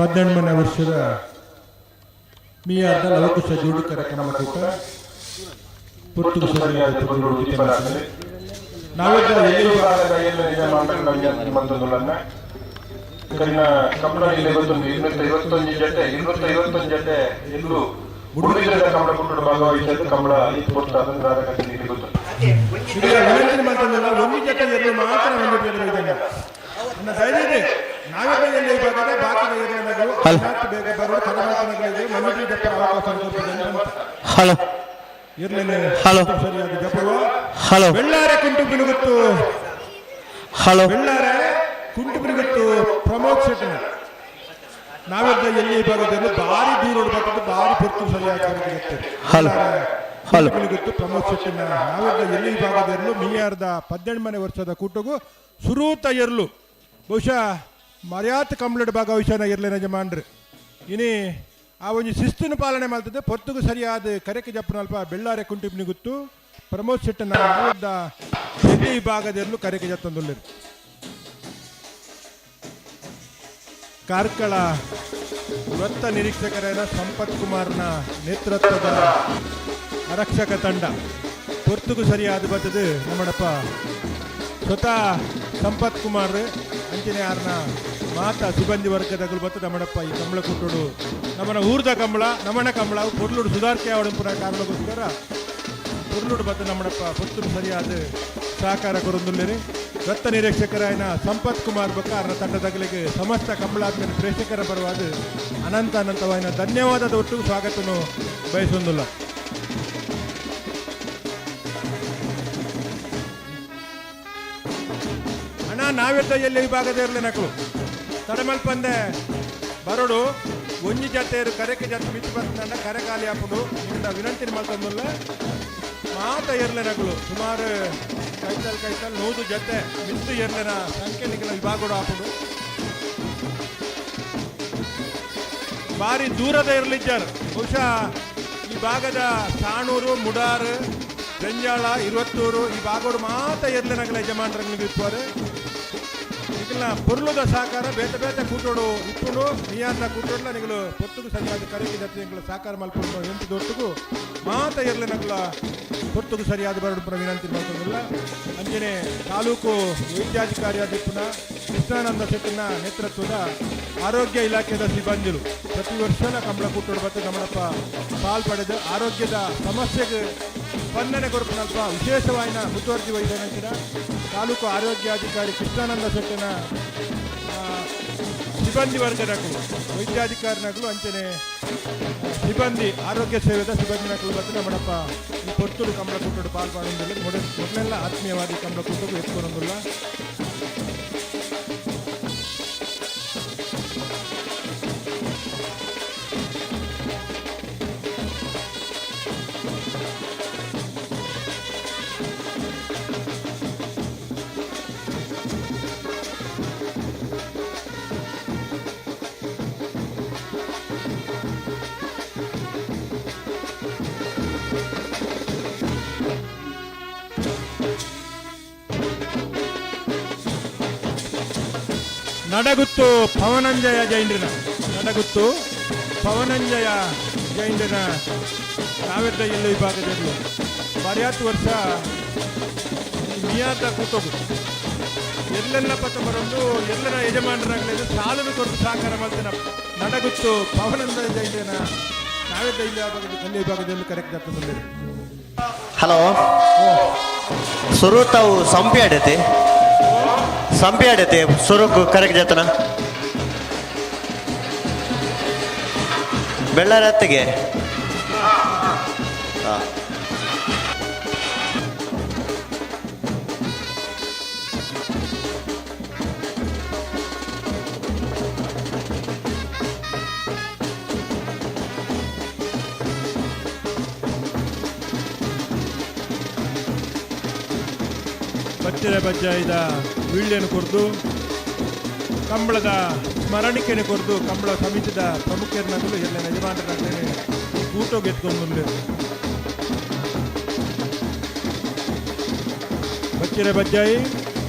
18ನೇ ವರ್ಷದ ಮಿಯಾರ್ದ ಲವಕುಶ ಜೋಡುಕರ ಕಮಲಕೂಟ ಪುತ್ತೂರು ಸರಿಯಾದ ಪುತ್ತೂರು ಉದಿಪನಾಥನೆ. ನಾವೆಲ್ಲ ಎಲ್ಲಿ ಭಾಗದ ಎಲ್ಲ ಯಜಮಾನರನ್ನ ವಿನಂತಿ ಮಂತೊಂದುಲ್ಲನ್ನ ಕರಿನ ಕಂಬಳ ಇಲ್ಲಿ ಗೊತ್ತುಂಟು 251 ಜೊತೆ 251 ಜೊತೆ ಎಲ್ಲೂ ಮುಡುಬಿದ್ರದ ಕಂಬಳ ಕುಟ್ಟುಡು ಭಾಗವಹಿಸಲು ಕಂಬಳ ಈ ಪೊರ್ತು ಅದನ್ನು ರಾಧಕೃಷ್ಣ ಇಲ್ಲಿ ಗೊತ್ತುಂಟು. ಈಗ ವಿನಂತಿ ಮಂತೊಂದುಲ್ಲ ಒಂದು ಜೊತೆ ಎಲ್ಲೂ ಮಾತ್ರ ಒಂದು ಬೇರೆ ಇದ್ದಂಗೆ. ನನ್ನ ದಯವಿಟ್ಟು ನಾವೆಲ್ಲ ಎಲ್ಲಿ ಭಾಗದ ಬಾಕಿದ ಏರಿಯಾಗಳು ಬೇಗ ಬರುವ ಕರ್ನಾಟಕಗಳಿಗೆ ಮನೆಗೆ ಜಪ್ಪ ಅವಕಾಶ ಕೊಡ್ತದೆ ಅಂತ. ಹಲೋ ಇರ್ಲೇನೆ ಹಲೋ. ಸರಿಯಾದ ಜಪುವ ಹಲೋ. ಬೆಳ್ಳಾರೆ ಕುಂಟು ಬಿಲುಗುತ್ತು. ಹಲೋ. ಬೆಳ್ಳಾರೆ ಕುಂಟು ಬಿಲುಗುತ್ತು ಪ್ರಮೋದ್ ಶೆಟ್ಟಿನ ನಾವೆಲ್ಲ ಎಲ್ಲಿ ಭಾಗದಲ್ಲಿ ಭಾರಿ ದೂರ ಹೊಡ್ಬೇಕು, ಭಾರಿ ಪೊರ್ತು ಸರಿಯಾಗಿ ಕರೆದಿರುತ್ತೆ. ಹಲೋ. ಹಲೋ. ಗೊತ್ತು ಪ್ರಮೋದ್ ಶೆಟ್ಟಿನ ನಾವೆಲ್ಲ ಎಲ್ಲಿ ಭಾಗದಲ್ಲೂ ಮಿಯಾರ್ದ 18ನೇ ವರ್ಷದ ಕೂಟಗೂ ಸುರೂತ ಎರ್ಲು ಬಹುಶಃ ಮರ್ಯಾದ ಕಂಪ್ಲೀಟ್ ಭಾಗವಹಿಸನ ಇರ್ಲೇನ ಯಜಮಾನ್ರು ಇನಿ ಆ ಒಂದು ಶಿಸ್ತನ್ನು ಪಾಲನೆ ಮಾಡ್ತದೆ ಪೊರ್ತುಗು ಸರಿಯಾದ ಕರೆಕೆ ಜಪ್ಪನಲ್ಪ ಬೆಳ್ಳಾರೆ ಕುಂಟಿಪ್ನಿ ಗೊತ್ತು ಪ್ರಮೋದ್ ಶೆಟ್ಟನ ನಾವೆಲ್ಲ ಎಲ್ಲಿ ಭಾಗದಲ್ಲೂ ಕರೆಕೆ ಜತ್ತಂದುಳ್ಳಿರು. ಕಾರ್ಕಳ ವೃತ್ತ ನಿರೀಕ್ಷಕರಾದ ಸಂಪತ್ ಕುಮಾರ್ನ ನೇತೃತ್ವದ ಆರಕ್ಷಕ ತಂಡ ಪೊರ್ತುಗು ಸರಿಯಾದ ಬತ್ತದು ನಮ್ಮಡಪ್ಪ ಸ್ವತಃ ಸಂಪತ್ ಕುಮಾರ್ ಅಂಚನೆ ಆರ್ನ ಮಾತಾ ಸಿಬ್ಬಂದಿ ವರ್ಗದಗಳು ಬತ್ತು ನಮ್ಮಡಪ್ಪ ಈ ಕಂಬಳ ಕುಟ್ಟುಡು ನಮ್ಮನ ಊರ್ದ ಕಂಬಳ ನಮ್ಮನ ಕಂಬಳ ಪೊರ್ಲುಡು ಸುಧಾರ್ಕೆ ಅವಡಂಪುರ ಕಾರಣಕ್ಕೋಸ್ಕರ ಪೊರ್ಲುಡು ಬತ್ತು ನಮ್ಮಡಪ್ಪ ಪೊರ್ತುಡು ಸರಿಯಾದ ಸಹಕಾರ ಕೊರೊಂದುಲ್ಲೇರಿ. ವೃತ್ತ ನಿರೀಕ್ಷಕರಾಯನ ಸಂಪತ್ ಕುಮಾರ್ ಬೊಕ್ಕ ಅವರ ತಂಡದಗಳಿಗೆ ಸಮಸ್ತ ಕಂಬಳಾತ್ಮಕ ಪ್ರೇಕ್ಷಕರ ಪರವಾದ ಅನಂತ ಅನಂತವಾಯಿನ ಧನ್ಯವಾದದ ಒಟ್ಟು ಸ್ವಾಗತನು ಬಯಸೊಂದಿಲ್ಲ. ಅಣ್ಣ ನಾವೆಲ್ಲ ಎಲ್ಲಿ ವಿಭಾಗದ ಇರಲಿ ನಕಲು ತಡಮಲ್ಪಂದೆ ಬರೋಡು ಒಂಜಿ ಜಾತೆಯರು ಕರೆಕೆ ಜಾತಿ ಮಿತ್ತು ಬಂದ ಕರೆ ಖಾಲಿ ಹಾಪುಡು ನಿಮ್ದ ವಿನಂತಿ ಮಲ್ತಂದುಲ್ಲ ಮಾತ ಎರ್ಲೆ ನಕಲು ಸುಮಾರು ಕೈತಲ್ ಕೈತಲ್ 100 ಜೊತೆ ಮಿತ್ತು ಎರ್ಲೆನ ಸಂಖ್ಯೆ ನಿಖಲ ವಿಭಾಗಡು ಹಾಪುಡು ಭಾರಿ ದೂರದ ಇರಲಿದ್ದಾರೆ. ಬಹುಶಃ ಈ ಭಾಗದ ಸಾಣೂರು ಮುಡಾರು ಜಂಜಾಳ ಇರುವತ್ತೂರು ಈ ಭಾಗಡು ಮಾತ ಎರ್ಲೆ ನಗಲ ಯಜಮಾನರಂಗೆ ಇಪ್ಪರು ನಿಗಲ್ನ ಪೊರ್ಲುದ ಸಹಕಾರ ಬೇತೆ ಬೇತೆ ಕೂಟೋಡು ಇಪ್ಪುಂಡು ನಿಯಾರ್ನ ಕೂಟೋಡ್ಲ ನಿಗಲು ಪೊತ್ತುಗು ಸರಿಯಾದ ಕರೆಗೆ ಜೊತೆ ಸಹಕಾರ ಮಲ್ಪುಂಡು ಎಂಟು ದೊಟ್ಟುಗು ಮಾತ ಎರ್ಲೆ ನಗಲ ಪೊರ್ತುಗು ಸರಿಯಾದ ಬರಡು ವಿನಂತಿ ಮಾಡ್ತದಿಲ್ಲ. ಅಂಜನೆ ತಾಲೂಕು ವೈದ್ಯಾಧಿಕಾರಿಯಾದ ಇಪ್ಪುನ ಕೃಷ್ಣಾನಂದ ಶೆಟ್ಟಿನ ನೇತೃತ್ವದ ಆರೋಗ್ಯ ಇಲಾಖೆಯ ಸಿಬ್ಬಂದಿರು ಪ್ರತಿ ವರ್ಷ ಕಂಬಳ ಕೂಟೋಡು ಮತ್ತು ನಮ್ಮಪ್ಪ ಪಾಲ್ ಪಡೆದು ಆರೋಗ್ಯದ ಸಮಸ್ಯೆಗೆ ಸ್ಪಂದನೆ ಕೊರಪನಲ್ಪ ವಿಶೇಷವಾಯಿನ ಮುತುವರ್ಜಿ ವಹಿಸಿದ ತಾಲೂಕು ಆರೋಗ್ಯಾಧಿಕಾರಿ ಕೃಷ್ಣಾನಂದ ಶೆಟ್ಟಿನ ಸಿಬ್ಬಂದಿ ವರ್ಗದಗಳು ವೈದ್ಯಾಧಿಕಾರಿನಗಳು ಅಂಚನೆ ಸಿಬ್ಬಂದಿ ಆರೋಗ್ಯ ಸೇವೆದ ಸಿಬ್ಬಂದಿ ನಕಲು ಮತ್ತು ನಮ್ಮಡಪ್ಪ ಈ ಪೊರ್ತುಡು ಕಂಬಳ ಕೂಟಡು ಪಾಲ್ಪಾಡೊಂದಿಲ್ಲ ಮೊದಲೆಲ್ಲ ಆತ್ಮೀಯವಾಗಿ ಕಂಬಳ ಕೂಟಕ್ಕೂ ಎತ್ಕೊಳೊಂದಿಲ್ಲ. ನಡಗುತ್ತು ಪವನಂಜಯ ಜೈಂದ್ರನ ನಡಗುತ್ತು ಪವನಂಜಯ ಜೈಂದ್ರನ ನಾವೆಲ್ಲ ಎಲ್ಲ ವಿಭಾಗದಲ್ಲಿ ಬರಿಯಾತು ವರ್ಷ ಮಿಯಾದ ಕೂತೋಗು ಎಲ್ಲೆಲ್ಲ ಪತ್ತ ಬರೊಂದು ಎಲ್ಲರ ಯಜಮಾನರಾಗಲಿ ಸಾಲನ್ನು ಕೊಟ್ಟು ಸಹಕಾರ ಮಾಡ್ತೇನೆ ನಡಗುತ್ತು ಪವನಂಜಯ ಜೈಂದ್ರನ ನಾವೆಲ್ಲ ಇಲ್ಲಿ ವಿಭಾಗದಲ್ಲಿ ಕಲ್ಲಿ ವಿಭಾಗದಲ್ಲಿ ಕರೆಕ್ಟ್ ಆಗ್ತದೆ. ಹಲೋ ಸುರುತಾವು ಸಂಪಿ ಆಡೈತಿ ಸಂಪಿ ಆಡೈತಿ ಸುರುಕು ಕರೆಕ್ಟ್ ಜತನ ಬೆಳ್ಳಾರತ್ತಿಗೆ ಬಚ್ಚಿರ ಬಜ್ಜಾಯಿದ ವೀಳ್ಯನು ಕೊರ್ದು ಕಂಬಳದ ಸ್ಮರಣಿಕೆಯನ್ನು ಕೊರ್ದು ಕಂಬಳ ಸಮಿತಿದ ಪ್ರಮುಖರನ್ನಾಗಲು ಎಲ್ಲ ಯಜಮಾನರಾಗಲೇ ಈ ಕೂಟೋಗೆ ಎತ್ಕೊಂಡು ಬಂದಿರು. ಬಚ್ಚಿರ ಬಜ್ಜಾಯಿ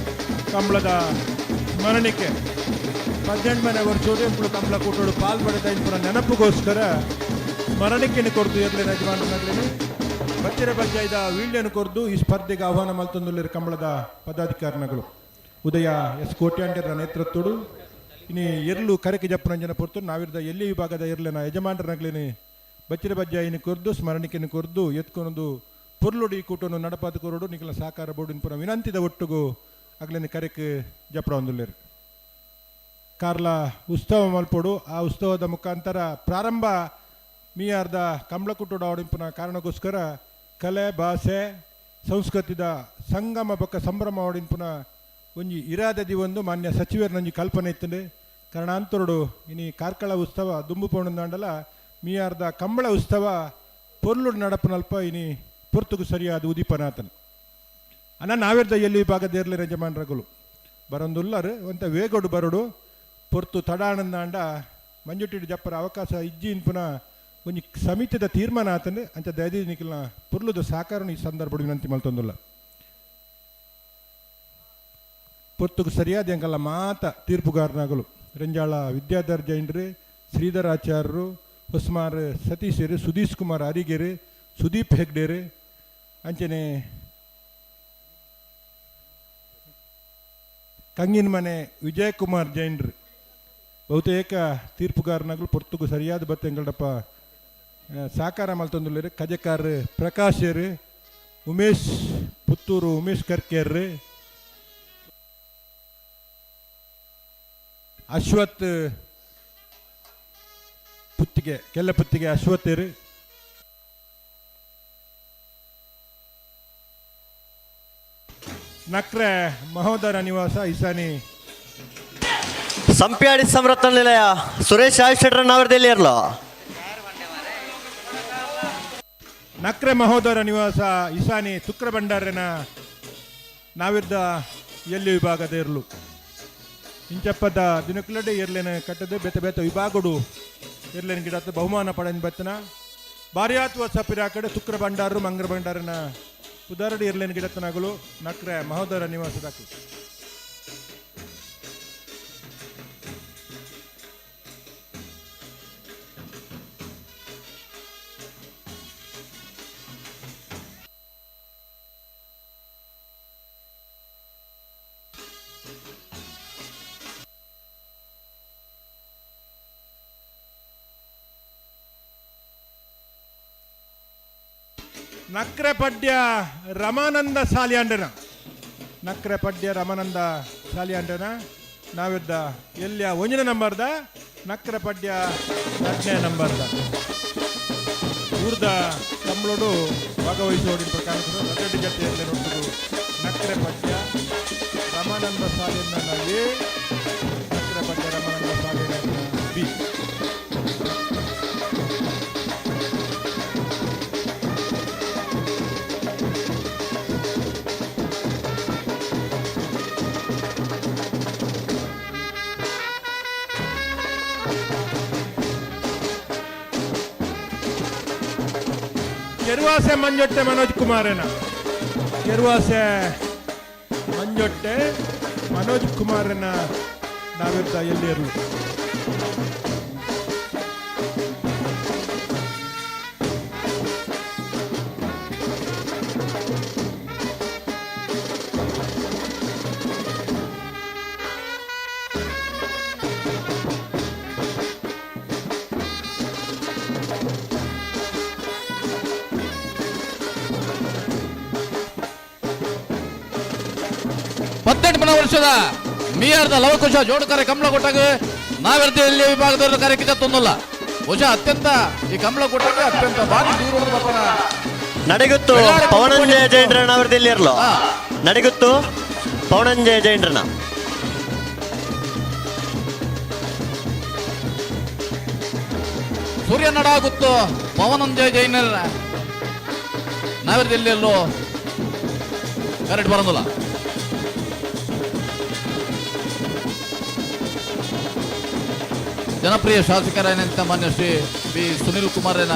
ಕಂಬಳದ ಸ್ಮರಣಿಕೆ. 18ನೇ ವರ್ಷೋಡು ಎಂಕುಲು ಕಂಬಳ ಕೂಟೋಡು ಪಾಲ್ ಪಡೆದ ಇಂಪುನ ನೆನಪುಗೋಸ್ಕರ ಸ್ಮರಣಿಕೆಯನ್ನು ಕೊರ್ದು ಎರ್ಲಿನ ಯಜಮಾನನಗಲಿನಿ ಬಚ್ಚಿರ ಬಜ್ಜಾಯ್ದ ವೀಳ್ಯನು ಕೊರ್ದು ಈ ಸ್ಪರ್ಧೆಗೆ ಆಹ್ವಾನ ಮಲ್ತೊಂದುಲ್ಲೆರ್ ಕಂಬಳದ ಪದಾಧಿಕಾರಿನಗಳು. ಉದಯ ಎಸ್ ಕೋಟ್ಯಾಂಡರ ನೇತೃತ್ವಡು ಇನಿ ಎರ್ಲು ಕರೆಕೆ ಜಪ್ಪುನಂಜನ ಪೊರ್ತು ನಾವಿರ್ದ ಎಲ್ಲಿ ವಿಭಾಗದ ಎರ್ಲೆನ ಯಜಮಾನರನಗಲಿನಿ ಬಚ್ಚಿರ ಬಜ್ಜಾಯಿನ ಕೊರ್ದು ಸ್ಮರಣಿಕೆಯನ್ನು ಕೊರ್ದು ಎತ್ಕೊನೊಂದು ಪೊರ್ಲುಡು ಈ ಕೂಟನು ನಡಪಾದ ಕೊರಡು ನಿಕಲ ಸಹಕಾರ ಬೋರ್ಡಿನ ಪುರ ವಿನಂತಿದ ಒಟ್ಟುಗು ಅಗ್ಲಿನ ಕರೆಕ್ ಜಪ್ಪಡೊಂದುಲ್ಲೆರ್. ಕಾರ್ಲ ಉತ್ಸವ ಮಲ್ಪೊಡು ಆ ಉತ್ಸವದ ಮುಖಾಂತರ ಪ್ರಾರಂಭ ಮೀಯಾರ್ದ ಕಂಬಳಕುಟ್ಟುಡ ಅವಡಿಂಪುನ ಕಾರಣಕ್ಕೋಸ್ಕರ ಕಲೆ ಭಾಷೆ ಸಂಸ್ಕೃತಿದ ಸಂಗಮ ಬೊಕ್ಕ ಸಂಭ್ರಮ ಅವಡಿಂಪುನ ಒಂಜಿ ಇರಾದದಿ ಒಂದು ಮಾನ್ಯ ಸಚಿವರನೊಂಜಿ ಕಲ್ಪನೆ ಇತ್ತಂಡೆ. ಕಾರಣಾಂತರುಡು ಇನಿ ಕಾರ್ಕಳ ಉತ್ಸವ ದುಂಬು ಪೋಣಂದಾಂಡಲ ಮೀಯಾರ್ದ ಕಂಬಳ ಉತ್ಸವ ಪೊರ್ಲುಡು ನಡಪುನಲ್ಪ ಇನಿ ಪೊರ್ತುಗು ಸರಿಯಾದ ಉದೀಪನಾಥನ್ ಅನ್ನ ನಾವಿರ್ದ ಎಲ್ಲಿ ವಿಭಾಗದ ಇರ್ಲಿ ಯಜಮಾನ್ರಗಳು ಬರೊಂದುಲ್ಲರು ಒಂತ ವೇಗೊಡು ಬರಡು ಪೊರ್ತು ತಡಾಣಂದಾಂಡ ಮಂಜುಟಿಡು ಜಪ್ಪರ ಅವಕಾಶ ಇಜ್ಜಿ ಇನ್ಪುನ ಒಂಜಿ ಸಮಿತಿದ ತೀರ್ಮಾನ ಆತಂದೆ ಅಂಚ ದಯದಿ ನಿಕಲ್ನ ಪೊರ್ಲುದ ಸಾಕಾರನು ಈ ಸಂದರ್ಭ ವಿನಂತಿ ಮಲ್ತೊಂದುಲ್ಲ. ಪೊರ್ತುಗು ಸರಿಯಾದ ಎಂಕಲ್ಲ ಮಾತ ತೀರ್ಪುಗಾರನಾಗಲು ರಂಜಾಳ ವಿದ್ಯಾಧರ್ ಜೈನ್ರು, ಶ್ರೀಧರ್ ಆಚಾರ್ಯರು, ಹೊಸ್ಮಾರ್ ಸತೀಶರು, ಸುಧೀಶ್ ಕುಮಾರ್ ಅರಿಗೆರು, ಸುದೀಪ್ ಹೆಗ್ಡೇರು, ಅಂಚನೆ ಕಂಗಿನ ಮನೆ ವಿಜಯಕುಮಾರ್ ಜೈನ್ರು ಬಹುತೇಕ ತೀರ್ಪುಗಾರನಾಗಲು ಪೊರ್ತುಗು ಸರಿಯಾದ ಬತ್ತೆ ಎಂಗಳಪ್ಪ ಸಾಕಾರ ಮಲ್ತೊಂದುಲ್ಲೆರ್. ಕಜಕಾರ್ ಪ್ರಕಾಶರು, ಉಮೇಶ್ ಪುತ್ತೂರು ಉಮೇಶ್ ಕರ್ಕೇರ್, ಅಶ್ವಥ್ ಪುತ್ತಿಗೆ ಕೆಲ್ಲ ಪುತ್ತಿಗೆ ಅಶ್ವಥರು, ನಕ್ರೆ ಮಹೋದರ ನಿವಾಸ ಇಸಾನಿ ಸಂಪ್ಯಾಡಿ ಸಮರತ್ನ ನಿಲಯ ಸುರೇಶ್ ಆಯುಷ್ ನಾವರ್ದಲ್ಲಿ ಇರಲು. ನಕ್ರೆ ಮಹೋದರ ನಿವಾಸ ಇಸಾನಿ ತುಕ್ರ ಭಂಡಾರನ ನಾವಿದ್ದ ಎಲ್ಲಿ ವಿಭಾಗದ ಇರಲು ಇಂಚಪ್ಪದ ದಿನಕ್ಲಡೆ ಇರ್ಲೇನ ಕಟ್ಟದೆ ಬೇತೆ ಬೇತೆ ವಿಭಾಗಡು ಇರ್ಲೇನ ಗಿಡ ಬಹುಮಾನ ಪಡೆದ ಬತ್ತನ ಬಾರಿಯಾತ್ವ ಸಪಿರ ಕಡೆ ತುಕ್ರ ಭಂಡಾರರು ಮಂಗ್ರ ಭಂಡಾರನ ಉದಾರಡಿ ಇರ್ಲೇನ ಗಿಡತನಗಳು ನಕ್ರೆ ಮಹೋದರ ನಿವಾಸದಾಕು. ನಕ್ರೆ ಪಡ್ಯ ರಮಾನಂದ ಸಾಲಿಯಾಂಡನ, ನಕ್ರೆ ಪಡ್ಯ ರಮಾನಂದ ಸಾಲಿಯಾಂಡನ ನಾವಿದ್ದ ಎಲ್ಲಿಯ ಒಂದನೇ ನಂಬರ್ದ ನಕ್ರೆ ಪಡ್ಯ 2ನೇ ನಂಬರ್ದ ಊರ್ದ ಕಂಬಳೋಡು ಭಾಗವಹಿಸೋಡಿನ ಪ್ರಕಾರ ರಡ್ಡು ಜೊತೆಯಲ್ಲಿ ನೋಡುದು ನಕ್ರೆ ಪಡ್ಯ ರಮಾನಂದ ಸಾಲಿಯನ್ನ ಎ, ನಕ್ರೆ ಪಡ್ಯ ರಮಾನಂದ ಸಾಲಿಯನ್ನ ಬಿ. ಕೆರುವಾಸೆ ಮಂಜೊಟ್ಟೆ ಮನೋಜ್ ಕುಮಾರೇನ, ಕೆರುವಾಸೆ ಮಂಜೊಟ್ಟೆ ಮನೋಜ್ ಕುಮಾರನ ನಾವಿದ್ದ ಎಲ್ಲಿರಲು. ವರ್ಷದ ಮೀಯಾರ್ದ ಲವಕುಶ ಜೋಡುಕರೆ ಕಮಲಕೂಟಕ್ಕೆ ನಾವೆರ್ತಿ ವಿಭಾಗದವರು ಕಾರ್ಯಕ್ಕೆ ತೊಂದಲ್ಲ. ಬಹುಶಃ ಅತ್ಯಂತ ಈ ಕಮಲಕೂಟಕ್ಕೆ ಅತ್ಯಂತ ಭಾರಿ ದೂರ ಬರ್ತಾನ. ನಡೆಗುತ್ತು ಪವನಂಜಯ ಜೈನ್ರನ ಅವರದಲ್ಲಿ ಇರಲು. ನಡೆಗುತ್ತು ಪವನಂಜಯ ಜೈನ್ರನ. ಸೂರ್ಯನಡಾಗುತ್ತು ಪವನಂಜಯ ಜೈನರ ನಾವೆರ್ದಿಲ್ಲೆಲ್ಲೋ ಕರೆಕ್ಟ್ ಬರೋದಿಲ್ಲ. ಜನಪ್ರಿಯ ಶಾಸಕರಾದಂಥ ಮಾನ್ಯ ಶ್ರೀ ಬಿ ಸುನಿಲ್ ಕುಮಾರನ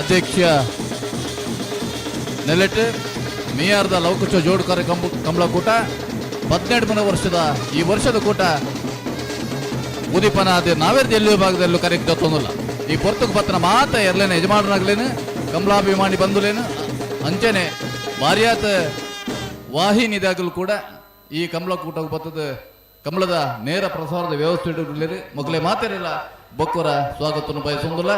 ಅಧ್ಯಕ್ಷ ನೆಲೆಟ್ ಮೇಯರ್ದ ಲವಕುಶ ಜೋಡುಕರೆ ಕಮಲಕೂಟ 18ನೇ ವರ್ಷದ ಈ ವರ್ಷದ ಕೂಟ ಉದಿಪನ ಅದೇ ನಾವೇರ್ದ ಎಲ್ಲಿ ವಿಭಾಗದಲ್ಲೂ ಕರೆಕ್ಟ್ ಜೊತ್ತೊಂದಿಲ್ಲ. ಈ ಪೊರ್ತುಕು ಪತ್ತನ ಮಾತ ಎರ್ಲೇನೆ ಯಜಮಾನರಾಗ್ಲೇನು, ಕಮಲಾಭಿಮಾನಿ ಬಂಧುಲೇನು, ಅಂಚನೆ ಬಾರ್ಯಾತ ವಾಹಿನಿದಾಗಲೂ ಕೂಡ ಈ ಕಮಲ ಕೂಟ ಬತ್ತದ ಕಮಲದ ನೇರ ಪ್ರಸಾರದ ವ್ಯವಸ್ಥೆ ಇಡಲಿರಿ. ಮೊಗಲೇ ಮಾತಿರಲಿಲ್ಲ ಬೊಕ್ಕರ ಸ್ವಾಗತವನ್ನು ಬಯಸುವುದಿಲ್ಲ.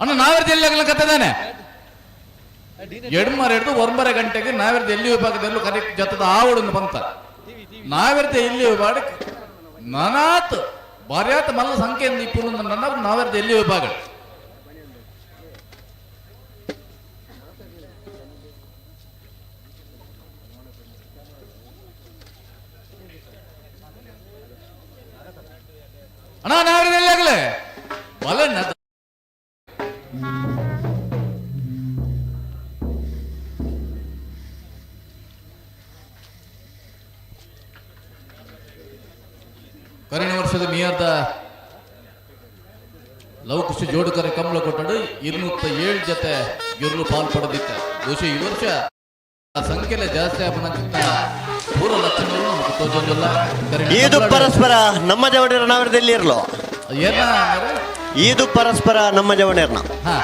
ಅಣ್ಣ, ನಾವೇರ್ದ ಎಲ್ಲಿ ಆಗಲ್ಲ ಕತ್ತದಾನೆ ಎಡ್ಮರ ಹಿಡಿದು ಒಂಬರ ಗಂಟೆಗೆ ನಾವೇರ್ದ ಎಲ್ಲಿ ವಿಭಾಗದಲ್ಲೂ ಕರೆಕ್ಟ್ ಜೊತದ ಆವಡನ್ನು ಬಂತ. ನಾವೇರ್ದ ಎಲ್ಲಿ ವಿಭಾಗ ನನಾತ್ ಬಾರ್ಯಾತ್ ಮಲ್ಲ ಸಂಖ್ಯೆಯಿಂದ ಇಪ್ಪು ನಾವೇರ್ದ ಎಲ್ಲಿ ವಿಭಾಗ. ಅಣ್ಣ, ನಾವೇರ್ದ ಎಲ್ಲಿ ಆಗಲೇ ಬಲಣ್ಣ. ಕರಿನ ವರ್ಷದ ಮಿಯಾದ ಲವಕುಶ ಜೋಡುಕರೆ ಕಮಲ ಕೊಟ್ಟಡು 207 ಜೊತೆ ಗಿರ್ಲು ಪಾಲ್ ಪಡೆದಿತ್ತ. ಬಹುಶಃ ಈ ವರ್ಷ ಸಂಖ್ಯೆಲೆ ಜಾಸ್ತಿ ಆಪನ ಪೂರ್ವ ಲಕ್ಷಣಗಳು ನಮಗೆ ತೋಜೊಂದಿಲ್ಲ. ಇದು ಪರಸ್ಪರ ನಮ್ಮ ಜವಣಿರ ನಾವರದಲ್ಲಿ ಇರಲು. ಏನ? ಇದು ಪರಸ್ಪರ ನಮ್ಮ ಜವಣಿರ್ನ. ಹಾ.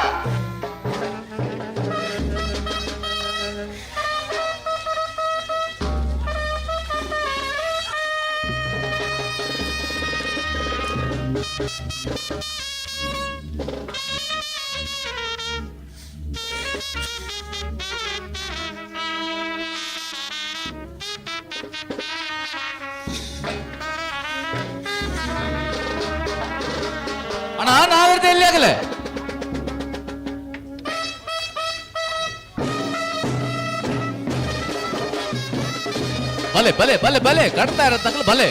ಅಣ್ಣ, ನಾವಿರ್ದೆ ಎಲ್ಲಿ ಆಗಲೇ ಬಲೆ ಬಲೆ ಬಲೆ ಬಲೆ ಕಟ್ತಾ ಇರತ್ತಂಗ್ಲ ಬಲೆ.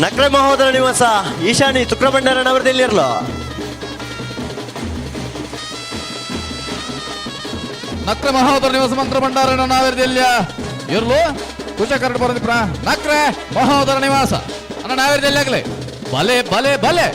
ನಕ್ರೆ ಮಹೋದರ ನಿವಾಸ ಈಶಾನಿ ತುಕ್ರಭಂಡಾರನವರದಲ್ಲಿ ಇರಲು. ನಕ್ರೆ ಮಹೋದರ ನಿವಾಸ ಮಂತ್ರ ಭಂಡಾರಣ ನಾವೇರ್ದೆಲ್ಲಿಯ ಇರ್ಲು ಕುಶ ಕರಡು ಬರೋದಿಪ್ರ ನಕ್ರೆ ಮಹೋದರ ನಿವಾಸ. ಅಣ್ಣ, ನಾವೇರ್ದೆಲ್ಲಿ ಆಗಲೇ ಬಲೆ ಬಲೆ ಬಲೆ.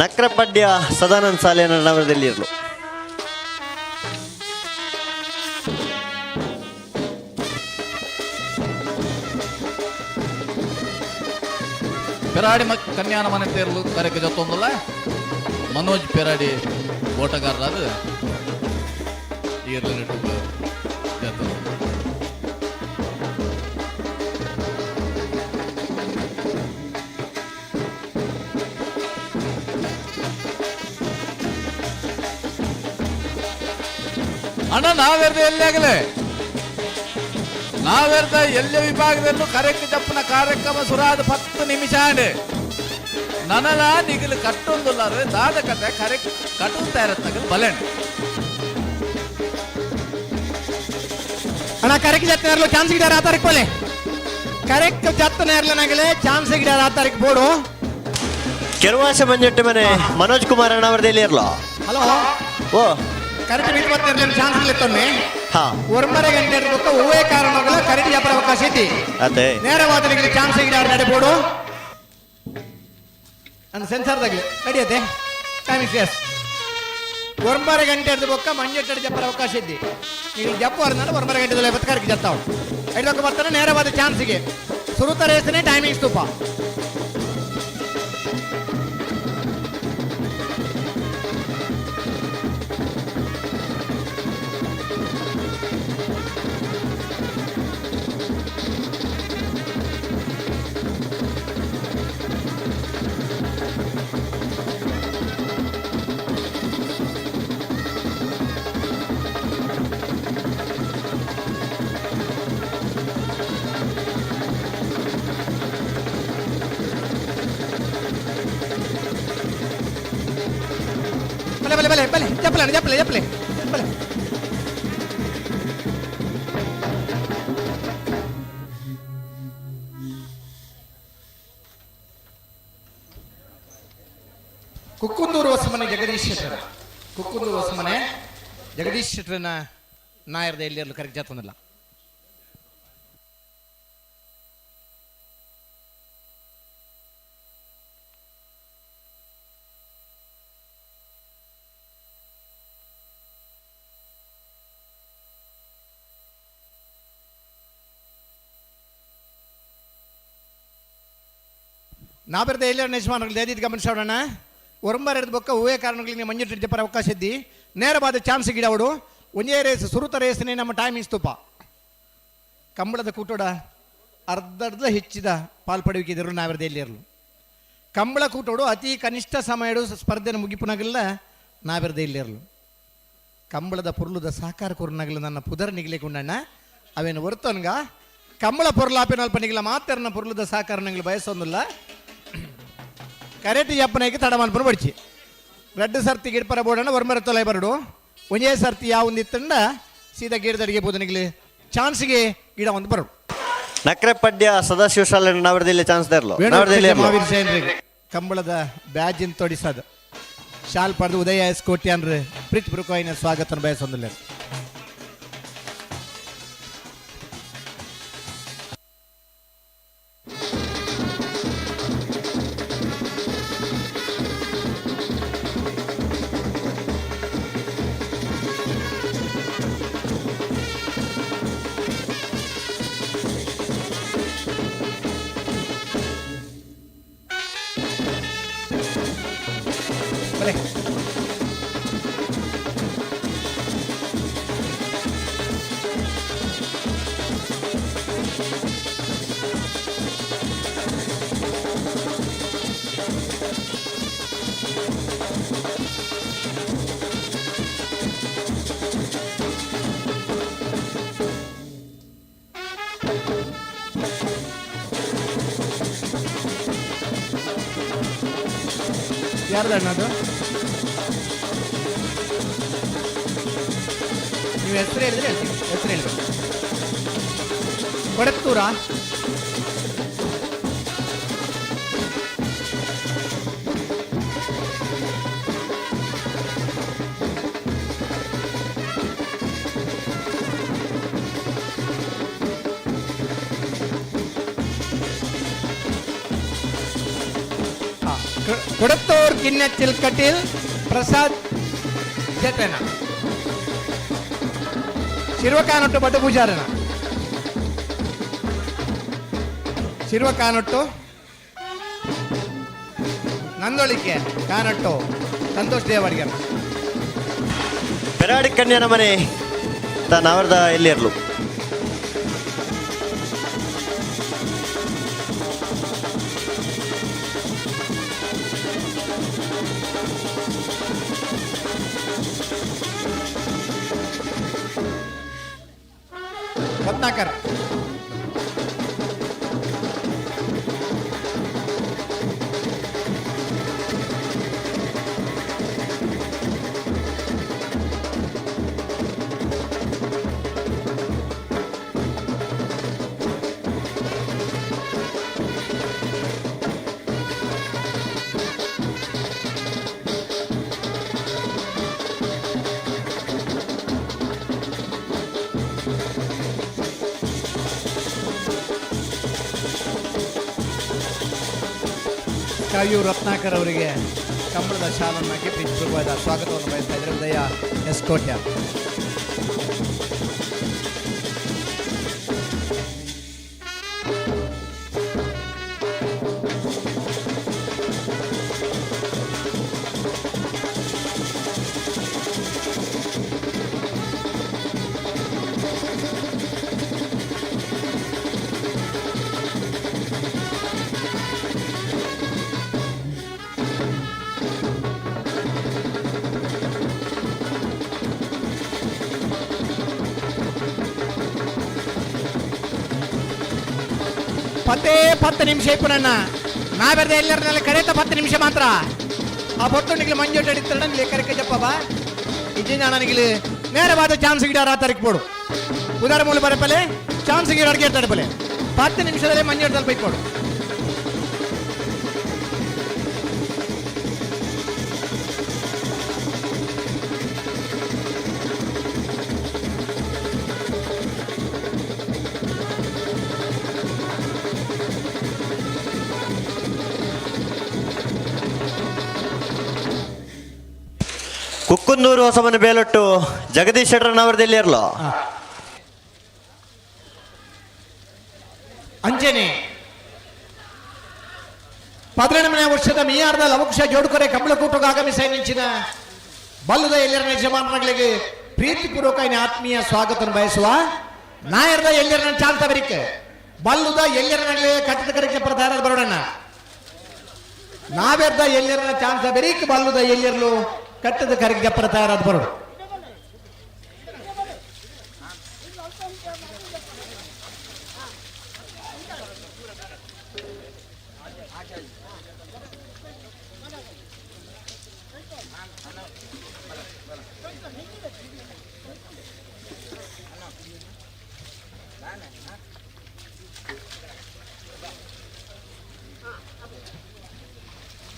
ನಕ್ರಪಡ್ಯ ಸದಾನಂದ ಸಾಲೆ ನವರದಲ್ಲಿ ಇರಲು. ಪೆರಾಡಿ ಕನ್ಯಾನ ಮನೆ ತೇರಲು ಕರೆಗೆ ಜೊತ್ತೊಂದಲ್ಲ ಮನೋಜ್ ಪೆರಾಡಿ ಓಟಗಾರರಾದ ಈರ್ಲ ನೆಟ್ಟು ಜೊತೆ. ಅಣ್ಣ, ನಾವೆರ್ದ ಎಲ್ಲಿ ಆಗಲೇ ನಾವೆರ್ದ ಎಲ್ಲ ವಿಭಾಗದಲ್ಲೂ ಕರೆಕ್ಟ್ ಜಪ್ಪನ ಕಾರ್ಯಕ್ರಮ ಸುರಾದ 10 ನಿಮಿಷ ಆಂಡೆ ನನಲ ನಿಗಲು ಕಟ್ಟೊಂದುಲ್ಲಾರೆ ದಾದ ಕತೆ ಕರೆಕ್ಟ್ ಕಟ್ಟುತ್ತಾ ಇರತ್ತಾಗಲು ಬಲೆಣ್ಣ. ಅಣ್ಣ, ಕರೆಕ್ಟ್ ಜತ್ತನೇರ್ಲು ಚಾನ್ಸ್ ಗಿಡಾರ ಆ ತಾರೀಕು ಬೋಲೆ. ಕರೆಕ್ಟ್ ಜತ್ತನೇರ್ಲನಾಗಲೇ ಚಾನ್ಸ್ ಗಿಡಾರ ಆ ತಾರೀಕು ಬೋಡು. ಕೆರವಾಸ ಮಂಜಟ್ಟೆ ಮನೆ ಮನೋಜ್ ಕುಮಾರ್ ಅಣ್ಣವರದಲ್ಲಿ ಇರಲು. ಹಲೋ. ಓ. ಕರೆಕ್ಟ್ ಮೀಟ್ ಬರ್ತಿರ್ಲಿಲ್ಲ ಚಾನ್ಸ್ ಇತ್ತೊಮ್ಮೆ. ಹಾ. ಒಂಬರ ಗಂಟೆ ಇರ್ಬೇಕು ಹೂವೇ ಕಾರಣಗಳ ಕರೆಕ್ಟ್ ಜಾಪರ ಅವಕಾಶ ಐತಿ. ಅದೇ. ನೇರವಾದ ನಿಮಗೆ ಚಾನ್ಸ್ ಗಿಡ ನಡೆಬೋಡು. ನನ್ನ ಸೆನ್ಸಾರ್ದಾಗಲಿ ನಡೆಯತ್ತೆ. ಟೈಮಿಂಗ್ಸ್ ಎಸ್ 9 ಗಂಟೆ ಹಿಡಿದು ಬೊಕ್ಕ ಮಂಜೆಟ್ಟಡಿ ಜಪ್ಪರ ಅವಕಾಶ ಇದ್ದಿ. ನೀವು ಜಪ್ಪು ಅವ್ರನ್ನ 9 ಗಂಟೆದಲ್ಲಿ ಬತ್ಕಾರಕ್ಕೆ ಜತ್ತಾವು ಐದಕ್ಕೆ ಬರ್ತಾನೆ ನೇರವಾದ ಚಾನ್ಸ್ಗೆ ಸುರುತ ರೇಸನೇ ಟೈಮಿಂಗ್ಸ್ ತುಪ್ಪ. ಬಲೆ ಬಲೆ ಬಲೆ ಬಲೆ ಜಪ್ಪಲೆ ಜಪ್ಪಲೆ ಜಪ್ಪಲೆ ಬಲೆ. ಕುಕ್ಕುಂದೂರು ಹೊಸಮನೆ ಜಗದೀಶ್ ಶೆಟ್ಟರ್, ಕುಕ್ಕುಂದೂರು ಹೊಸಮನೆ ಜಗದೀಶ್ ಶೆಟ್ಟರನ್ನ ನಾಯರ್ದ ಎಲ್ಲಿ ಕರೆಕ್ಟ್ ಜಾತಂದಿಲ್ಲ. ನಾಬರ್ದ ಎಲ್ಲ ಯಜಮಾನರು ದಯದಿದ್ದು ಗಮನಿಸೋಣ. ಒರಂಬಾರ ಹಿಡಿದು ಬೊಕ್ಕ ಹೂವೇ ಕಾರಣಗಳಿಗೆ ಮಂಜು ಜಪ್ಪರ ಅವಕಾಶ ಇದ್ದಿ ನೇರವಾದ ಚಾನ್ಸ್ ಗಿಡವಡು ಒಂದೇ ರೇಸ್ ಸುರುತ ರೇಸ್ನೇ ನಮ್ಮ ಟೈಮಿಂಗ್ಸ್ ತುಪ್ಪ. ಕಂಬಳದ ಕೂಟೋಡ ಅರ್ಧರ್ಧ ಹೆಚ್ಚಿದ ಪಾಲ್ಪಡುವಿಕೆ ಇದ್ದರು ನಾವಿರದ ಎಲ್ಲಿರಲು. ಕಂಬಳ ಕೂಟೋಡು ಅತಿ ಕನಿಷ್ಠ ಸಮಯ ಸ್ಪರ್ಧೆನ ಮುಗಿಪುನಗಲ್ಲ ನಾವಿರದ ಇಲ್ಲಿರಲು. ಕಂಬಳದ ಪೊರ್ಲುದ ಸಾಕಾರ ಕೊರ್ನಗಲ ನನ್ನ ಪುದರ್ ನಿಗಲಿಕೊಂಡಣ್ಣ ಅವೇನು ಹೊರ್ತನ್ಗ ಕಂಬಳ ಪೊರ್ಲಾಪಿನಲ್ಪ ನಿಗಲ ಮಾತ್ರನ ಪೊರ್ಲುದ ಸಾಕಾರ ನಂಗೆ ಬಯಸೊಂದಿಲ್ಲ. ಕರೆಕ್ಟ್ ಜಪ್ಪನಾಗಿ ತಡ ಮನ್ಪುನ ಬಡಿಚಿ ರೆಡ್ ಸರ್ತಿ ಗಿಡ್ಪರ ಬೋಡಣ್ಣ ಒರ್ಮರ ತೊಲೆ ಬರಡು ಒಂದೇ ಸರ್ತಿ ಯಾವ ಇತ್ತಂಡ ಸೀದಾ ಗಿಡದಡಿಗೆ ಬೋದನಿಗ್ಲಿ ಚಾನ್ಸ್ಗೆ ಗಿಡ ಒಂದು ಬರಡು. ನಕ್ರೆ ಪಡ್ಯ ಸದಾಶಿವ ಶಾಲೆ ನವರದಲ್ಲಿ ಚಾನ್ಸ್ ದೇರ್ಲು ಮಹಾವೀರ್ ಜೈನ್ರಿಗೆ ಕಂಬಳದ ಬ್ಯಾಜಿನ್ ತೊಡಿಸೋದು ಶಾಲ್ ಪಡೆದು ಉದಯ ಎಸ್ ಕೋಟಿ ಅಂದ್ರೆ ಪ್ರೀತಿ ಬುರುಕೋಯಿನ ಸ್ವಾಗತ ಬಯಸೊಂದಿಲ್ಲ. ಬಲೆ ಯಾರ್ದಣ್ಣ ಅದು? ನೀವು ಹೆಸರು ಹೇಳಿದ್ರೆ ಹೇಳ್ತೀನಿ. ಹೆಸರು ಹೇಳ್ಬೇಕು. ಕೊಡತ್ತೂರ ಕೊಡತ್ತೂರ್ ಕಿನ್ನಚ್ಚಿಲ್ ಕಟೀಲ್ ಪ್ರಸಾದ್ ಜಟನ ಶಿರ್ವಕಾನೊಟ್ಟು ಬಟ್ಟು ಪೂಜಾರನ ಶಿರ್ವಕಾನೊಟ್ಟು ನಂದೊಳಿಕೆ ಕಾನೊಟ್ಟು ಸಂತೋಷ್ ದೇವಡಿಗನ ಪೆರಾಡಿ ಕನ್ಯನ ಮನೆ ನವರದ ಎಲ್ಲಿರಲು. ರತ್ನಾಕರ್ ಕಾವ್ಯೂರು ರತ್ನಾಕರ್ ಅವರಿಗೆ ಕಂಬಳದ ಶಾಲನ್ನು ಹಾಕಿ ಪ್ರೀತಿಪೂರ್ವಕವಾದ ಸ್ವಾಗತವನ್ನು ಬಯಸ್ತಾ ಇದ್ದಾರೆ ಉದಯ ಎಸ್ ಕೋಟ್ಯ. ಪತ್ತೇ 10 ನಿಮಿಷ ಇಪ್ಪು ನನ್ನ ನಾವೆರ್ದ ಎಲ್ಲರನ್ನೆಲ್ಲ ಕಡೆತ 10 ನಿಮಿಷ ಮಾತ್ರ. ಆ ಪೊತ್ತೊಂಡಿಗೆ ಮಂಜೋಟ ಅಡಿತ್ತರಣ ಕರೆಕ ಜಪ್ಪ ಇಜ್ಜಿನ ನನಗೆ ನೇರವಾದ ಚಾನ್ಸ್ ಗಿಡ ತಾರೀಕು ಪೋಡು ಉದಾರ ಮೂಲ ಬರಪಲೆ ಚಾನ್ಸ್ ಗಿಡ ಅಡಿಗೆ ತಡಪಲೆ 10 ನಿಮಿಷದಲ್ಲೇ ಮಂಜೋಟದಲ್ಲಿ ಬೈಕೊಡು. ಕುಕ್ಕುಂದೂರು ಹೊಸಮನೆ ಬೇಲೊಟ್ಟು ಜಗದೀಶ್ ಶೆಟ್ಟರ್ನವರದಲ್ಲಿ ಇರಲು. ಅಂಜನೆ 18ನೇ ವರ್ಷದ ಮಿಯಾರ್ದ ಲವಕುಶ ಜೋಡುಕೊರೆ ಕಂಬಳಕೂಟಕ್ಕೆ ಆಗಮಿಸಿ ನಿಂಚಿನ ಬಲ್ಲದ ಎಲ್ಲರ ಯಜಮಾನರಿಗೆ ಪ್ರೀತಿಪೂರ್ವಕ ಆತ್ಮೀಯ ಸ್ವಾಗತ ಬಯಸುವ ನಾಯರ್ದ ಎಲ್ಲರನ್ನ ಚಾಲ್ತ ಬರಿಕೆ ಬಲ್ಲುದ ಎಲ್ಲರನ್ನೇ ಕಟ್ಟದ ಕರೆಗೆ ಪ್ರಧಾನ ಬರೋಣ. ನಾವೆರ್ದ ಎಲ್ಲರನ್ನ ಚಾನ್ಸ ಬೆರೀಕ್ ಬಲ್ಲುದ ಎಲ್ಲರಲು ಕಟ್ಟದ ಕರೆಗೆ ತಯಾರಾದ ಬರೋಣ.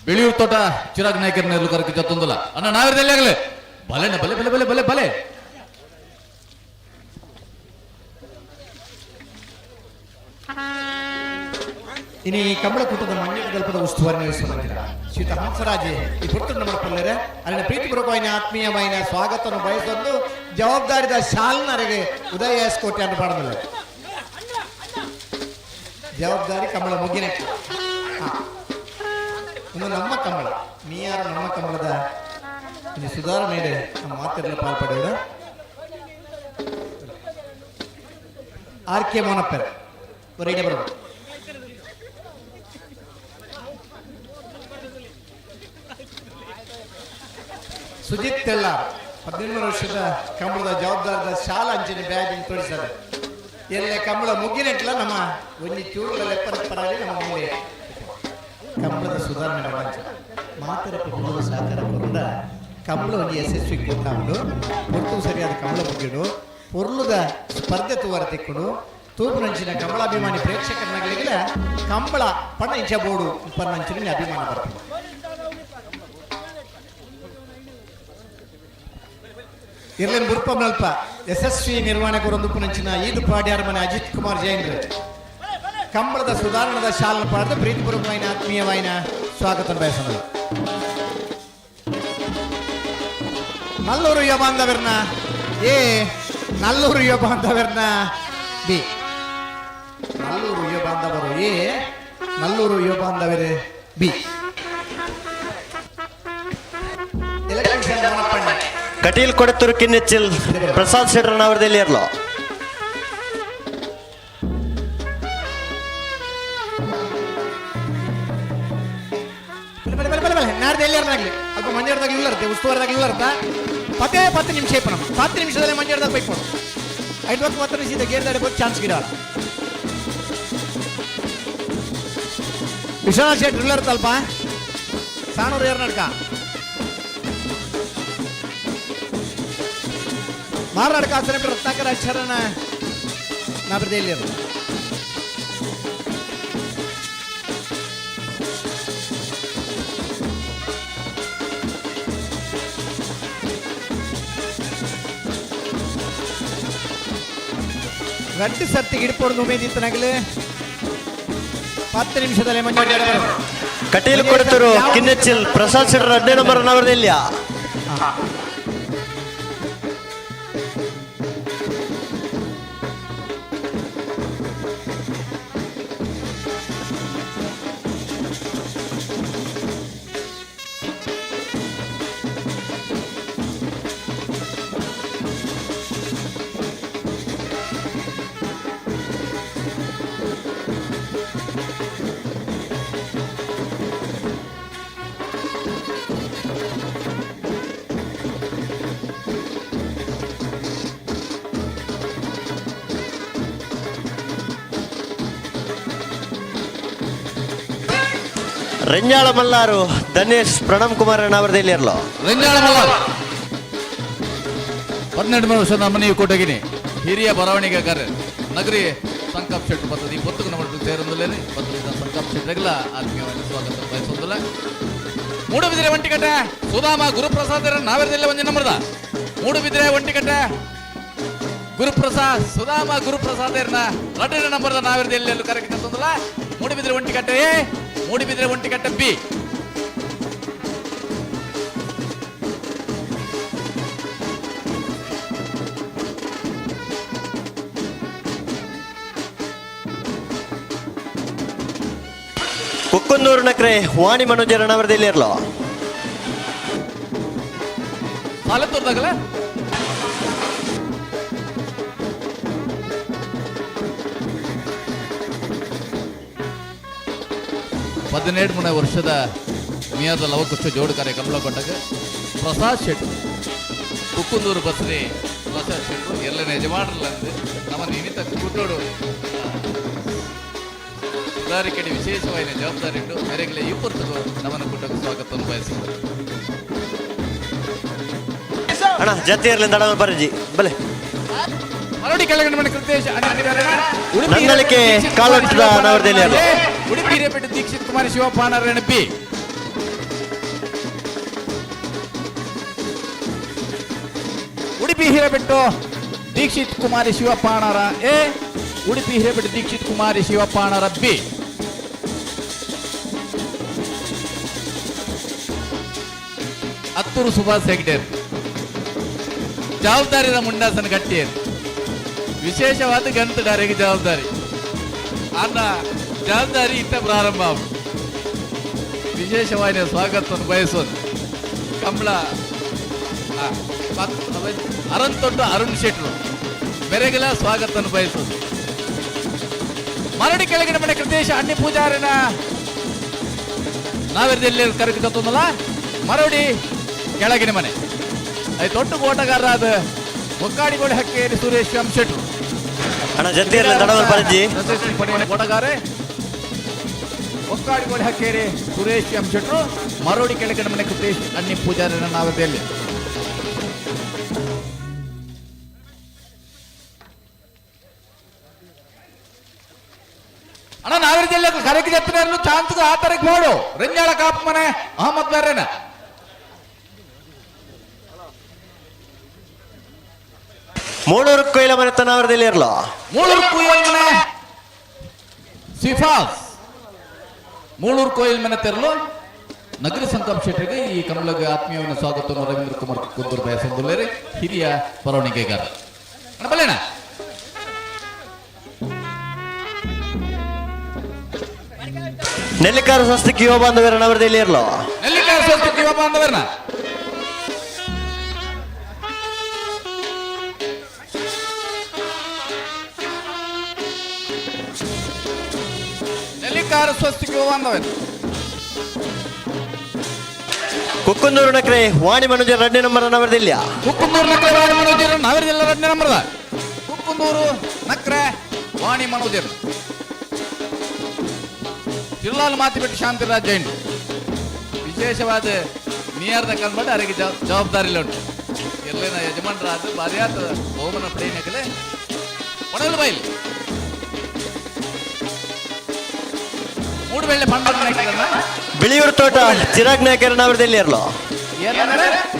ಬೆಳೆಯೂರು ತೋಟ ಚಿರಾಗ್ ನಾಯಕರ ನೆರಳು ಕರಕ್ಕೆ ಜೊತ್ತೊಂದಲ್ಲ ಅಣ್ಣ ನಾವಿರದಲ್ಲಿ ಆಗಲೇ ಬಲೆನ ಬಲೆ ಬಲೆ ಬಲೆ ಬಲೆ ಬಲೆ. ಇನಿ ಕಂಬಳಕೂಟದ ಮಂಡ್ಯಗಲ್ಪದ ಉಸ್ತುವಾರಿ ನಿರ್ವಹಿಸುತ್ತಿದ್ದ ಶ್ರೀತ ಹಂಸರಾಜೆ ಈ ಪುತ್ರ ನಮ್ಮ ಪಲ್ಲರೆ ಅಲ್ಲಿನ ಪ್ರೀತಿಪೂರ್ವಕವಾಯಿನ ಆತ್ಮೀಯವಾಯಿನ ಸ್ವಾಗತವನ್ನು ಬಯಸೊಂದು ಜವಾಬ್ದಾರಿದ ಶಾಲ್ನರೆಗೆ ಉದಯ ಎಸ್ ಕೋಟೆ ಅನ್ನು ಪಾಡದಿಲ್ಲ. ಜವಾಬ್ದಾರಿ ಕಂಬಳ ಮುಗಿನ ಒಂದು ನಮ್ಮ ಕಂಬಳ ಮೀಯಾರ ನಮ್ಮ ಕಂಬಳದ ಇನ್ನು ಸುಧಾರಣೆ ನಮ್ಮ ಮಾತಿರಲು ಪಾಲ್ಪಡೆಯೋಣ. ಆರ್ ಕೆ ಮೋನಪ್ಪರ್ ಹೊರಗೆ ಬರಬೇಕು. ಸುಜಿತ್ ತೆಲ್ಲಾರ್ 18 ವರ್ಷದ ಕಂಬಳದ ಜವಾಬ್ದಾರದ ಶಾಲಾ ಅಂಚಿನ ಬ್ಯಾಗ್ ತೋರಿಸದೆ ಎಲ್ಲ ಕಂಬಳ ಮುಗಿನೆಟ್ಲ ನಮ್ಮ ಒಂದು ಚೂರುಗಳ ಲೆಪ್ಪರ ನಮ್ಮ ಮುಂದೆ ಕಂಬಳದ ಸುಧಾರಣೆ ಪ್ರಪಂಚ ಮಾತರ ಕುಟುಂಬದ ಸಹಕಾರ ಕೊರಡ ಕಂಬಳ ಒಂದು ಯಶಸ್ವಿ ಕೂತಾಂಡು ಪೊರ್ತು ಸರಿಯಾದ ಕಂಬಳ ಮುಗಿಡು ಪೊರ್ಲುದ ಸ್ಪರ್ಧೆ ತೂವರ ತಿಕ್ಕುಡು ತೂಪುನಂಚಿನ ಕಂಬಳಾಭಿಮಾನಿ ಪ್ರೇಕ್ಷಕರನ್ನಾಗಲಿಲ್ಲ ಕಂಬಳ ಪಣ್ಣ ಇಂಚ ಬೋಡು ಪನ್ನಂಚಿನ ಅಭಿಮಾನ ಬರ್ತದೆ. ಇರ್ಲೇನ್ ಬುರ್ಪಂನಲ್ಪ ಯಶಸ್ವಿ ನಿರ್ವಹಣೆ ಕೊರೊಂದು ಈದು ಪಾಡ್ಯಾರ ಮನೆ ಅಜಿತ್ ಕುಮಾರ್ ಜೈನ್ರು ಕಂಬಳದ ಸುಧಾರಣದ ಶಾಲನ ಪಾಡದ ಪ್ರೀತಿಪೂರ್ವಕವಾಯಿನ ಆತ್ಮೀಯವಾಯಿನ ಸ್ವಾಗತ ಬಯಸೋಣ. ನಲ್ಲೂರು ಯುವ ಬಾಂಧವರ್ನ ಎ, ನಲ್ಲೂರು ಯುವ ಬಾಂಧವರ್ನ ಬಿ, ನಲ್ಲೂರು ಯುವ ಬಾಂಧವರು ಎ, ನಲ್ಲೂರು ಯುವ ಬಾಂಧವರು ಬಿ. ಕಟೀಲ್ ಕೊಡತೂರು ಕಿನ್ನೆಚ್ಚಿಲ್ ಪ್ರಸಾದ್ ಶೆಟ್ಟರ್ನವರದಲ್ಲಿ ಇರಲು. ಬಲೆ ಬಲೆ ಬಲೆ ಬಲೆ ನಾಡ್ದು ಎಲ್ಲಿಯಾರನಾಗ್ಲಿ ಅಲ್ಪ ಮಂಜಾಡ್ದಾಗ ಇಲ್ಲರ್ತೆ ಉಸ್ತುವಾರದಾಗ ಇಲ್ಲರ್ತ ಪತ್ತೇ 10 ನಿಮಿಷ ಇಪ್ಪ ನಮ್ಮ 10 ನಿಮಿಷದಲ್ಲಿ ಮಂಜಾಡ್ದಾಗ ಬೈಕ್ ಕೊಡು 5 ಹೊತ್ತು 10 ನಿಮಿಷ ಗೇರ್ದಾಡಿ ಬೋದು ಚಾನ್ಸ್ ಗಿಡ ವಿಶ್ವನಾಥ್ ಶೆಟ್ಟಿ ಇಲ್ಲರ್ತಲ್ಪ ಸಾಣೂರು ಏರ್ ನಡ್ಕ ಮಾರನಾಡ್ಕ ಆಸನ ರತ್ನಾಕರ ಅಕ್ಷರನ ನಾ ಎಲ್ಲಿರು. ರಡ್ಡು ಸರ್ತಿ ಗಿಡ್ಪೊಡ್ದು ಉಮೇದಿತ್ತನಾಗಲೇ 10 ನಿಮಿಷದಲ್ಲಿ ಮಂಜೋಡಿ. ಕಟೀಲ್ ಕೊಡ್ತರು ಕಿನ್ನೆಚ್ಚಿಲ್ ಪ್ರಸಾದ್ ಶೆಟ್ಟರ್ 2ನೇ ನಂಬರ್ ನವರದೆಲ್ಲಿಯ. ರೆಂಜಾಳ ಮಲ್ಲಾರು ಧನೇಶ್ ಪ್ರಣಮ್ ಕುಮಾರ್ ನವರದೆಲ್ಲಿಯರ್ಲೋ. ರೆಂಜಾಳ ಮಲ್ಲಾರು 12 ವರ್ಷದ ಮನೆಯು ಕೊಟ್ಟಗಿನಿ ಹಿರಿಯ ಬರವಣಿಗೆಗಾರ ನಗರಿ ಸಂಕಪ್ ಶೆಟ್ಟರು ಬರ್ತದೆ. ಈ ಪೊತ್ತುಕು ನಮ್ಮ ಸೇರೊಂದುಲ್ಲೇನೆ ಬರ್ತದೆ. ಸಂಕಪ್ ಶೆಟ್ಟರಿಗೆಲ್ಲ ಆತ್ಮೀಯವಾಗಿ ಸ್ವಾಗತ ಬಯಸೊಂದಿಲ್ಲ. ಮೂಡುಬಿದಿರೆ ಒಂಟಿಕಟ್ಟೆ ಸುಧಾಮ ಗುರುಪ್ರಸಾದ್ ನಾವೆರದೆಲ್ಲ ಒಂಜಿ ನಂಬರ್ದ. ಮೂಡುಬಿದಿರೆ ಒಂಟಿಕಟ್ಟೆ ಗುರುಪ್ರಸಾದ್ ಸುಧಾಮ ಗುರುಪ್ರಸಾದ್ 2ನೇ ನಂಬರ್ದ ನಾವೆರದೆಲ್ಲ ಕರೆಕ್ಟ್ ತಂದಲ್ಲ. ಮೂಡುಬಿದಿರೆ ಒಂಟಿಕಟ್ಟೆ ಎ, ಮೂಡುಬಿದಿರೆ ಒಂಟಿಕಟ್ಟೆ ಬಿ. ಕುಕ್ಕುಂದೂರು ನಕ್ರೆ ವಾಣಿ ಮನೋಜರ ನವರದೆಲ್ಲಿಯರ್ಲೋ. ಸಾಲತ್ತೂರ್ದಾಗಲ್ಲ 17 ವರ್ಷದ ಮಿಯಾದ ಲವಕುಶ ಜೋಡು ಕಾರ್ಯ ಕಮಲ ಕೊಟ್ಟಾಗ ಪ್ರಸಾದ್ ಶೆಟ್ರು ಕುಕ್ಕುಂದೂರು ಬಸ್ರಿ ಪ್ರಸಾದ್ ಶೆಟ್ರು ಎಲ್ಲನೇ ಯಜಮಾನರಲ್ಲಂದು ನಮ್ಮ ನಿಮಿತ್ತ ಕೂಟೋಡು ಸುಧಾರಿಕೆಡೆ ವಿಶೇಷವಾದ ಜವಾಬ್ದಾರಿ ಉಂಟು. ಮೇರೆಗಳ ಈ ಪುರ್ತಕು ನಮ್ಮನ್ನು ಕೂಟಕ್ಕೆ ಸ್ವಾಗತವನ್ನು ಬಯಸಿದರು. ಅಣ್ಣ ಜತಿಯರ್ಲಿಂದ ಅಡ ಬರಜಿ ಬಲೆ. ಮರಡಿ ಕೆಳಗಡೆ ಮನೆ ಕೃತೇಶ್ ಉಡುಪಿ ನಂದಳಿಕೆ ದೀಕ್ಷಿತ್ ಕುಮಾರ್ ಕಾಲೊಟ್ಟದ ಶಿವಪ್ಪ ನವರದೆಲ್ಲಿಯರ್ಲೋ. ಉಡುಪಿ ಹಿರೇಪೇಟೆ ದೀಕ್ಷಿತ್ ಕುಮಾರ್ ಶಿವಪ್ಪ ನಾರಾಯಣ ಬಿ. ಉಡುಪಿ ಹಿರೇಬೆಟ್ಟು ದೀಕ್ಷಿತ್ ಕುಮಾರಿ ಶಿವಪ್ಪಾಣರ ಎ, ಉಡುಪಿ ಹಿರೇಬೆಟ್ಟು ದೀಕ್ಷಿತ್ ಕುಮಾರಿ ಶಿವಪ್ಪಾಣರ ಬಿ. ಅತ್ತೂರು ಸುಭಾಷ್ ಹೆಗ್ಡೆ ಜವಾಬ್ದಾರಿದ ಮುಂಡಾಸನ ಗಟ್ಟಿಯರು ವಿಶೇಷವಾದ ಗಂತುಗಾರಿಗೆ ಜವಾಬ್ದಾರಿ ಅನ್ನ ಜವಾಬ್ದಾರಿ ಇತ್ತ ಪ್ರಾರಂಭ. ವಿಶೇಷವಾದ ಸ್ವಾಗತವನ್ನು ಬಯಸೋದು ಕಮಲ ಅರಂತೊಡ್ಡು ಅರುಣ್ ಶೆಟ್ರು ಬೆರೆಗಲ ಸ್ವಾಗತವನ್ನು ಬಯಸೋದು. ಮರಡಿ ಕೆಳಗಿನ ಮನೆ ಕೃತೇಶ ಅಣ್ಣಿ ಪೂಜಾರಿನ ನಾವೆಲ್ಲಿ ಕರೆಗೆ ಮರಡಿ ಕೆಳಗಿನ ಮನೆ I ದೊಡ್ಡ ಓಟಗಾರರಾದ ಬೊಕ್ಕಾಡಿಗೋಳಿ ಹಕ್ಕೇರಿ ಸುರೇಶ್ ಎಂ ಶೆಟ್ರು ಅಣ್ಣ ಜತಿಯರ್ಲಿಂದ ಅಡ ಬರಜಿ. ಪ್ರಶಸ್ತಿ ಪಡೆಯುವ ಓಟಗಾರೆ ಬೊಕ್ಕಾಡಿಗೋಳಿ ಹಕ್ಕೇರಿ ಸುರೇಶ್ ಎಂ ಶೆಟ್ರು ಮರೋಡಿ ಕೆಳಗಿನ ಮನೆ ಕೃತೇಶ್ ಅಣ್ಣಿ ಪೂಜಾರಿನ ನಾವದಲ್ಲಿ. ಅಣ್ಣ ನಾವಿರದಲ್ಲಿ ಕರೆಗೆ ಜತ್ತಿನ ಚಾನ್ಸ್ ಆ ತರಕ್ಕೆ ಮಾಡು. ರಂಜಾಳ ಕಾಪು ಮನೆ ಅಹಮದ್ ಬೇರೆನ ಮೂಳೂರು ಕೊಯ್ಲ ಮನೆ ತನವರದೆಲ್ಲಿಯರ್ಲೋ. ಮೂಳೂರು ಕೊಯ್ಲ್ ಮನೆ ಸಿಫಾಸ್ ಮೂಳೂರು ಕೊಯ್ಲ್ ಮನೆ ತೆರಲು ನಗರಿ ಸಂಕಲ್ಪ ಶೆಟ್ಟರಿಗೆ ಈ ಕಮಲಗೆ ಆತ್ಮೀಯವನ್ನು ಸ್ವಾಗತವನ್ನು ರವೀಂದ್ರ ಕುಮಾರ್ ಕುಂದೂರು ಬಯಸಂದುಲ್ಲೇರಿ ಹಿರಿಯ ಬರವಣಿಗೆಗಾರ. ಅಣ್ಣ ಬಲ್ಲೇಣ. ನೆಲ್ಲಿಕಾರ ಸ್ವಸ್ತಿಕ್ ಯುವ ಬಾಂಧವರ ನವರದೆಲ್ಲಿಯರ್ಲೋ. ನೆಲ್ಲಿಕಾರ ಸ್ವಸ್ತಿಕ್ ಯುವ ಬಾಂಧವರನ್ನ ನೆಲ್ಲಿಕಾರ ಸ್ವಸ್ತಿಕ್ ಯುವ ಬಾಂಧವರ. ಕುಕ್ಕುಂದೂರು ನಕ್ರೆ ವಾಣಿ ಮನೋಜರ್ 2ನೇ ನಂಬರ್ ನವರದೆಲ್ಲಿಯ. ಕುಕ್ಕುಂದೂರು ನಕ್ರೆ ವಾಣಿ ಮನೋಜರ್ ನಾವರದೆಲ್ಲ 2ನೇ ನಂಬರ್ದ. ಕುಕ್ಕುಂದೂರು ನಕ್ರೆ ವಾಣಿ ಮನೋಜರ್ ತಿರುಲಾಲ್ ಮಾತಿಬಿಟ್ಟು ಶಾಂತಿರಾಜ್ ಜೈನ್ ವಿಶೇಷವಾದ ನಿಯರ್ದ ಕಂದ್ಬಿಟ್ಟು ಅವರಿಗೆ ಜವಾಬ್ದಾರಿ ಉಂಟು. ಎಲ್ಲೇನ ಯಜಮಾನರಾದ ಬಾರ್ಯಾತ ಬಹುಮಾನ ಪಡೆಯನಕಲೆ ಒಣಗಲು ಬೈಲ್ ಮೂಡುಬೆಳ್ಳೆ ಪಂಡ. ಬಿಳಿಯೂರು ತೋಟ ಚಿರಾಗ್ ನಾಯಕರ ನವರದೆಲ್ಲಿಯರ್ಲೋ.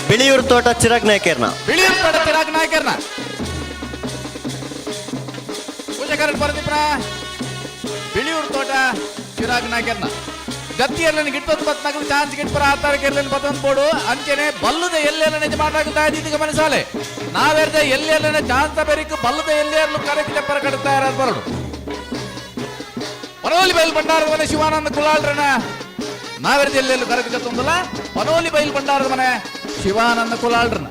ಬಿಳಿಯೂರು ತೋಟ ಚಿರಾಗ್ ನಾಯಕರ್ನ. ಬಿಳಿಯೂರು ತೋಟ ಚಿರಾಗ್ ನಾಯಕರ್ನ ಪೂಜಾಕಾರ ಪರದೀಪನ ಬಿಳಿಯೂರು ತೋಟ ಚಿರಾಗ್ ನಾಯ್ಕರ್ನ ಗತಿ ಎಲ್ಲನ ಗಿಟ್ಟೊಂದು ಬತ್ನಾಗಲು ಚಾನ್ಸ್ ಗಿಟ್ಪರ ಆತಾರಕ್ಕೆ ಎಲ್ಲೆಲ್ಲ ಬತ್ತೊಂದು ಬೋಡು ಅಂಚೆನೆ ಬಲ್ಲದ ಎಲ್ಲೆಲ್ಲ ನಿಜ ಮಾತಾಗುತ್ತಾ ಇದ್ದಿದ್ದು ಗಮನಿಸಾಲೆ ನಾವೆರ್ದ ಎಲ್ಲೆಲ್ಲ ಚಾನ್ಸ್ ಬೆರಿಕು ಬಲ್ಲದ ಎಲ್ಲೆಲ್ಲೂ ಕರೆಕ್ಟ್ ಚಪ್ಪರ ಕಟ್ತಾ ಇರೋದು ಬರಡು. ಪನೋಲಿ ಬೈಲ್ ಭಂಡಾರದ ಮನೆ ಶಿವಾನಂದ ಕುಲಾಲ್ರನ ನಾವೆರ್ದ ಎಲ್ಲೆಲ್ಲೂ ಕರೆಕ್ಟ್ ಜತ್ತೊಂದಲ್ಲ. ಪನೋಲಿ ಬೈಲ್ ಭಂಡಾರದ ಮನೆ ಶಿವಾನಂದ ಕುಲಾಲ್ರನ